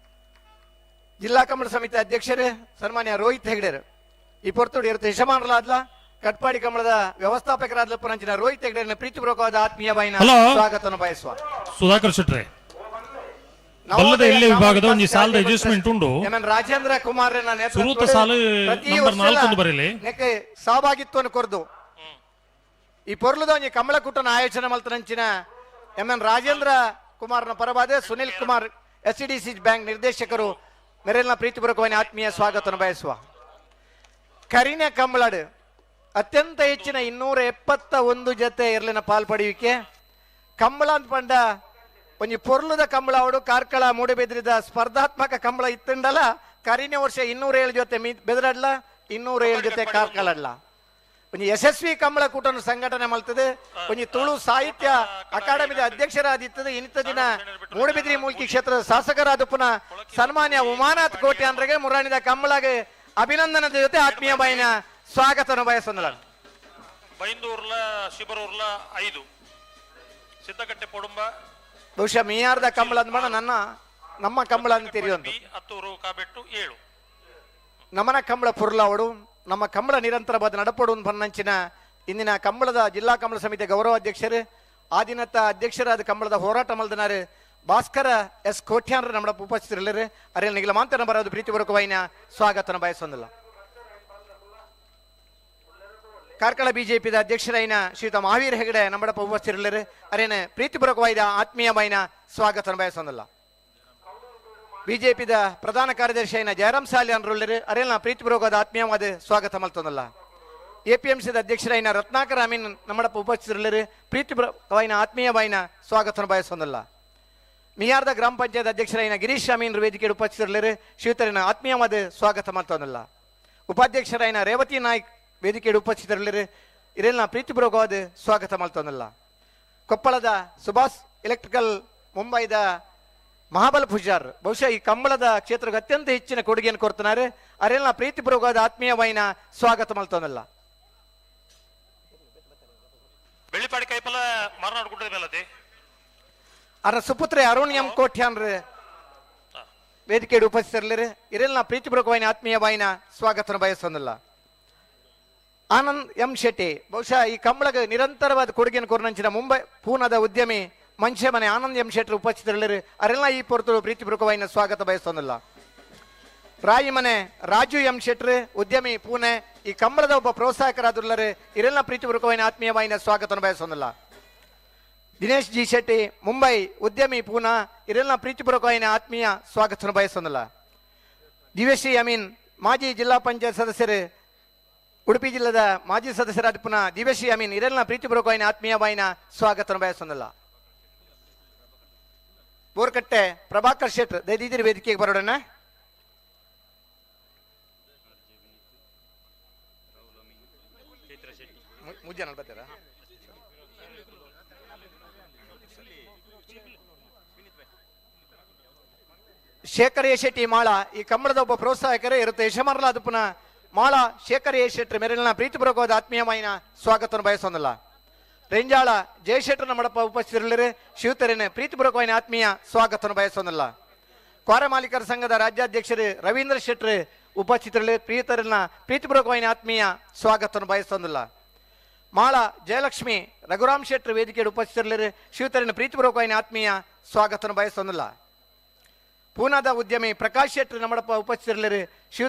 ಜಿಲ್ಲಾ ಕಂಬಳ ಸಮಿತಿ ಅಧ್ಯಕ್ಷರು ಸನ್ಮಾನ್ಯ ರೋಹಿತ್ ಹೆಗ್ಡೆರು ಈ ಪೊರ್ತುಡು ಇರುತ್ತೆ ಯಜಮಾನರಾದ್ಲ ಕಟ್ಪಾಡಿ ಕಂಬಳದ ವ್ಯವಸ್ಥಾಪಕರಾದ ರೋಹಿತ್ ಹೆಗ್ಡೆರನ್ನ ಪ್ರೀತಿಪೂರ್ವಕವಾದ ಆತ್ಮೀಯ ಬಾಯಿನ ಸ್ವಾಗತವನ್ನು ಬಯಸುವ. ಸುಧಾಕರ್ ಶೆಟ್ರೆ ಬಲ್ಲದ ಎಲ್ಲೆ ವಿಭಾಗದ ಒಂದು ಸಾಲದ ಅಡ್ಜಸ್ಟ್ಮೆಂಟ್ ಉಂಟು. ರಾಜೇಂದ್ರ ಕುಮಾರ್ ಸುರೂತ ಸಾಲು ನಂಬರ್ 4 ಬರಲಿ ಸಹಭಾಗಿತ್ವವನ್ನು ಕೊರದು ಈ ಪೊರ್ಲುದ ಒಂಜಿ ಕಮಲಕೂಟನ ಆಯೋಜನೆ ಮಲ್ತನಂಚಿನ ಎಂ ಎನ್ ರಾಜೇಂದ್ರ ಕುಮಾರ್ನ ಪರವಾದ ಸುನಿಲ್ ಕುಮಾರ್ ಎಸ್ಡಿಸಿ ಬ್ಯಾಂಕ್ ನಿರ್ದೇಶಕರು ಮೆರೆಲ್ನ ಪ್ರೀತಿಪೂರ್ವಕವಾಗಿ ಆತ್ಮೀಯ ಸ್ವಾಗತವನ್ನು ಬಯಸುವ. ಕರಿನ ಕಂಬಳಡು ಅತ್ಯಂತ ಹೆಚ್ಚಿನ 271 ಜೊತೆ ಇರ್ಲಿನ ಪಾಲ್ಪಡೆಯುವಿಕೆ ಕಂಬಳ ಅಂತ ಪಂಡ ಒಂಜಿ ಪೊರ್ಲುದ ಕಂಬಳ ಅವಡು ಕಾರ್ಕಳ ಮೂಡಬೆದ್ರಿದ ಸ್ಪರ್ಧಾತ್ಮಕ ಕಂಬಳ ಇತ್ತಂಡಲ ಕರಿನ ವರ್ಷ 207 ಜೊತೆ ಬೆದರಡ್ಲ 207 ಜೊತೆ ಕಾರ್ಕಳಡ್ಲ ಒಂಜಿ ಯಶಸ್ವಿ ಕಂಬಳ ಕೂಟನು ಸಂಘಟನೆ ಮಲ್ತದೆ ಒಂಜಿ ತುಳು ಸಾಹಿತ್ಯ ಅಕಾಡೆಮಿದ ಅಧ್ಯಕ್ಷರಾದಿತ್ತದ ಇನ್ನಿತ ದಿನ ಮೂಡುಬಿದ್ರಿ ಮೂಲ್ಕಿ ಕ್ಷೇತ್ರದ ಶಾಸಕರಾದ ಪುನಃ ಸನ್ಮಾನ್ಯ ಉಮಾನಾಥ್ ಕೋಟೆ ಅಂದ್ರೆ ಮುರಾಣಿದ ಕಂಬಳಗೆ ಅಭಿನಂದನದ ಜೊತೆ ಆತ್ಮೀಯ ಬಾಯಿನ ಸ್ವಾಗತವನ್ನು ಬಯಸೊಂದಲ. ಬೈಂದೂರ್ಲ ಶಿಬರೂರ್ಲ 5 ಸಿದ್ದಕಟ್ಟೆ ಪೊಡುಂಬ ಬಹುಶಃ ಮೀಯಾರ್ದ ಕಂಬಳ ಅಂದ್ಮಾಡ ನನ್ನ ನಮ್ಮ ಕಂಬಳ ಅಂತ ತಿಳಿಯುವಂತ ಹತ್ತೂರು ಕಾಬೆಟ್ಟು 7 ನಮನ ಕಂಬಳ ಪುರ್ಲಾವಡು ನಮ್ಮ ಕಂಬಳ ನಿರಂತರವಾದ ನಡಪಡು ಬನ್ನಂಚಿನ ಇಂದಿನ ಕಂಬಳದ ಜಿಲ್ಲಾ ಕಂಬಳ ಸಮಿತಿಯ ಗೌರವಾಧ್ಯಕ್ಷರು ಆದಿನತ್ತ ಅಧ್ಯಕ್ಷರಾದ ಕಂಬಳದ ಹೋರಾಟ ಮಲ್ದನಾರು ಭಾಸ್ಕರ ಎಸ್ ಕೋಟ್ಯಾನ್ರ ನಮ್ಮ ಉಪಸ್ಥಿತರಿಲ್ಲರು ಅರೆ ನಿಗಲ ಮಾಂತನ ಬರೋದು ಪ್ರೀತಿಪೂರ್ವಕವಾಯಿನ ಸ್ವಾಗತನ ಬಯಸೊಂದಿಲ್ಲ. ಕಾರ್ಕಳ ಬಿಜೆಪಿದ ಅಧ್ಯಕ್ಷರಾಯಿನ ಶ್ರೀಯುತ ಮಹಾವೀರ್ ಹೆಗಡೆ ನಮ್ಮಡಪ್ಪ ಉಪಸ್ಥಿತರಿಲ್ಲರು ಅರೇನ ಪ್ರೀತಿಪೂರ್ವಕವಾದ ಆತ್ಮೀಯವಾಯಿನ ಸ್ವಾಗತನ ಬಯಸೊಂದಿಲ್ಲ. ಬಿಜೆಪಿದ ಪ್ರಧಾನ ಕಾರ್ಯದರ್ಶಿ అయిన ಜಯರಾಮ್ ಸಾಲಿಯಾನ್ರುಳ್ಳರು ಅರೇನ ಪ್ರೀತಿಪೂರ್ವಕವಾದ ಆತ್ಮೀಯವಾದ ಸ್ವಾಗತ ಮಲ್ತೊಂದಲ್ಲ. ಎಪಿಎಂಸಿದ ಅಧ್ಯಕ್ಷರಾಯಿನ ರತ್ನಾಕರ ಅಮೀನ್ ನಮ್ಮಡಪ್ಪ ಉಪಸ್ಥಿತರಿಲ್ಲರು ಪ್ರೀತಿಪೂರ್ವಕವಾಯಿನ ಆತ್ಮೀಯವಾಯಿನ ಸ್ವಾಗತನ ಬಯಸೊಂದಲ್ಲ. ಮಿಯಾರ್ದ ಗ್ರಾಮ ಪಂಚಾಯತ್ ಅಧ್ಯಕ್ಷರಾಯಿನ ಗಿರೀಶ್ ಅಮೀನ್ ವೇದಿಕೆ ಉಪಸ್ಥಿತರಿಲ್ಲರು ಶ್ರೀಯುತರಿನ ಆತ್ಮೀಯವಾದ ಸ್ವಾಗತ ಮಲ್ತೊಂದಲ್ಲ. ಉಪಾಧ್ಯಕ್ಷರಾಯಿನ ರೇವತಿ ನಾಯ್ಕ್ ವೇದಿಕೆ ಉಪಸ್ಥಿತರಿಲ್ಲರು ಇರೆಲ್ನ ಪ್ರೀತಿಪೂರ್ವಕವಾದ ಸ್ವಾಗತ ಮಲ್ತೊಂದಲ್ಲ. ಕೊಪ್ಪಳದ ಸುಭಾಷ್ ಎಲೆಕ್ಟ್ರಿಕಲ್ ಮುಂಬೈದ ಮಹಾಬಲ ಪೂಜಾರ್ ಬಹುಶಃ ಈ ಕಂಬಳದ ಕ್ಷೇತ್ರಕ್ಕೆ ಅತ್ಯಂತ ಹೆಚ್ಚಿನ ಕೊಡುಗೆಯನ್ನು ಕೊಡ್ತಾರೆ ಅರೆಲ್ಲ ಪ್ರೀತಿಪೂರ್ವಕವಾದ ಆತ್ಮೀಯವಾಯಿನ ಸ್ವಾಗತ ಮಲ್ತೊಂದಲ್ಲ. ಬೆಳ್ಳಿಪಾಡಿ ಕೈಪಲ ಮಾರನಾಡು ಗುಡ್ಡದ ಮೇಲದೆ ಅರ ಸುಪುತ್ರೆ ಅರುಣ್ ಎಂ ಕೋಟ್ಯಾನ್ರ ವೇದಿಕೆ ಉಪಸ್ಥಿತರಿಲ್ಲರು ಇರೆಲ್ಲ ಪ್ರೀತಿಪೂರ್ವಕವಾಯಿನ ಆತ್ಮೀಯವಾಯಿನ ಸ್ವಾಗತನ ಬಯಸೊಂದಿಲ್ಲ. ಆನಂದ್ ಎಂ ಶೆಟ್ಟಿ ಬಹುಶಃ ಈ ಕಂಬಳಗೆ ನಿರಂತರವಾದ ಕೊಡುಗೆಯನ್ನು ಕೊರನಂಚಿನ ಮುಂಬೈ ಪೂನಾದ ಉದ್ಯಮಿ ಮನುಷ್ಯ ಮನೆ ಆನಂದ್ ಎಂ ಶೆಟ್ಟರ್ ಉಪಸ್ಥಿತರಿಲ್ಲರು ಅರೆಲ್ಲ ಈ ಪೊರ್ತರು ಪ್ರೀತಿಪೂರ್ವಕವಾಯಿನ ಸ್ವಾಗತ ಬಯಸೊಂದಿಲ್ಲ. ರಾಯಿ ಮನೆ ರಾಜು ಎಂ ಶೆಟ್ಟರ್ ಉದ್ಯಮಿ ಪೂನೆ ಈ ಕಂಬಳದ ಒಬ್ಬ ಪ್ರೋತ್ಸಾಹಕರಾದುಳ್ಳರು ಇರೆಲ್ಲ ಪ್ರೀತಿಪೂರ್ವಕವಾಯಿನ ಆತ್ಮೀಯವಾಯಿನ ಸ್ವಾಗತವನ್ನು ಬಯಸೊಂದಿಲ್ಲ. ದಿನೇಶ್ ಜಿ ಶೆಟ್ಟಿ ಮುಂಬೈ ಉದ್ಯಮಿ ಪೂನಾ ಇರೆಲ್ಲ ಪ್ರೀತಿಪೂರ್ವಕವಾಯಿನ ಆತ್ಮೀಯ ಸ್ವಾಗತವನ್ನು ಬಯಸೊಂದಿಲ್ಲ. ದಿವ್ಯಶ್ರೀ ಅಮೀನ್ ಮಾಜಿ ಜಿಲ್ಲಾ ಪಂಚಾಯತ್ ಸದಸ್ಯರು ಉಡುಪಿ ಜಿಲ್ಲೆದ ಮಾಜಿ ಸದಸ್ಯರಾದ ಪುನಃ ದಿವ್ಯಶ್ರೀ ಅಮೀನ್ ಇರೆಲ್ಲ ಪ್ರೀತಿಪೂರ್ವಕವಾಯಿನ ಆತ್ಮೀಯವಾಯಿನ ಸ್ವಾಗತವನ್ನು ಬಯಸೊಂದಿಲ್ಲ. ಬೋರ್ಕಟ್ಟೆ ಪ್ರಭಾಕರ್ ಶೆಟ್ಟರ್ ದಯದಿದ್ದೀರಿ ವೇದಿಕೆಗೆ ಬರೋಣ. ಮುಜ್ಜನ ಬರ್ತೀರಾ? ಶೇಖರ್ ಎ ಶೆಟ್ಟಿ ಮಾಳ ಈ ಕಂಬಳದ ಒಬ್ಬ ಪ್ರೋತ್ಸಾಹಕರೇ ಇರುತ್ತೆ ಯಶಮರ್ಲ ಅದು ಪುನಃ ಮಾಳ ಶೇಖರ್ ಎ ಶೆಟ್ಟರ್ ಮೇರೆಲ್ಲ ಪ್ರೀತಿಪೂರ್ವಕವಾದ ಆತ್ಮೀಯವಾಯಿನ ಸ್ವಾಗತವನ್ನು ಬಯಸೊಂದಿಲ್ಲ. ರೆಂಜಾಳ ಜಯಶೆಟ್ಟರ್ ನಮ್ಮಡಪ್ಪ ಉಪಸ್ಥಿತರಿಲ್ಲರು ಶಿವತರೇನೆ ಪ್ರೀತಿಪೂರ್ವಕವಾಯಿನ ಆತ್ಮೀಯ ಸ್ವಾಗತವನ್ನು ಬಯಸೊಂದಿಲ್ಲ. ಕ್ವಾರ ಮಾಲೀಕರ ಸಂಘದ ರಾಜ್ಯಾಧ್ಯಕ್ಷರು ರವೀಂದ್ರ ಶೆಟ್ಟರ್ ಉಪಸ್ಥಿತರಲ್ಲಿ ಪ್ರೀತರನ್ನ ಪ್ರೀತಿಪೂರ್ವಕವಾಯಿನ ಆತ್ಮೀಯ ಸ್ವಾಗತವನ್ನು ಬಯಸೊಂದಿಲ್ಲ. ಮಾಳ ಜಯಲಕ್ಷ್ಮಿ ರಘುರಾಮ್ ಶೆಟ್ಟರ್ ವೇದಿಕೆಯ ಉಪಸ್ಥಿತರಿಲ್ಲರು ಶಿವತರೇನ ಪ್ರೀತಿಪೂರ್ವಕವಾಯಿನ ಆತ್ಮೀಯ ಸ್ವಾಗತವನ್ನು ಬಯಸೊಂದಿಲ್ಲ. ಪೂನಾದ ಉದ್ಯಮಿ ಪ್ರಕಾಶ್ ಶೆಟ್ಟರ್ ನಮ್ಮಡಪ್ಪ ಉಪಸ್ಥಿತರಿಲ್ಲರು ಶಿವ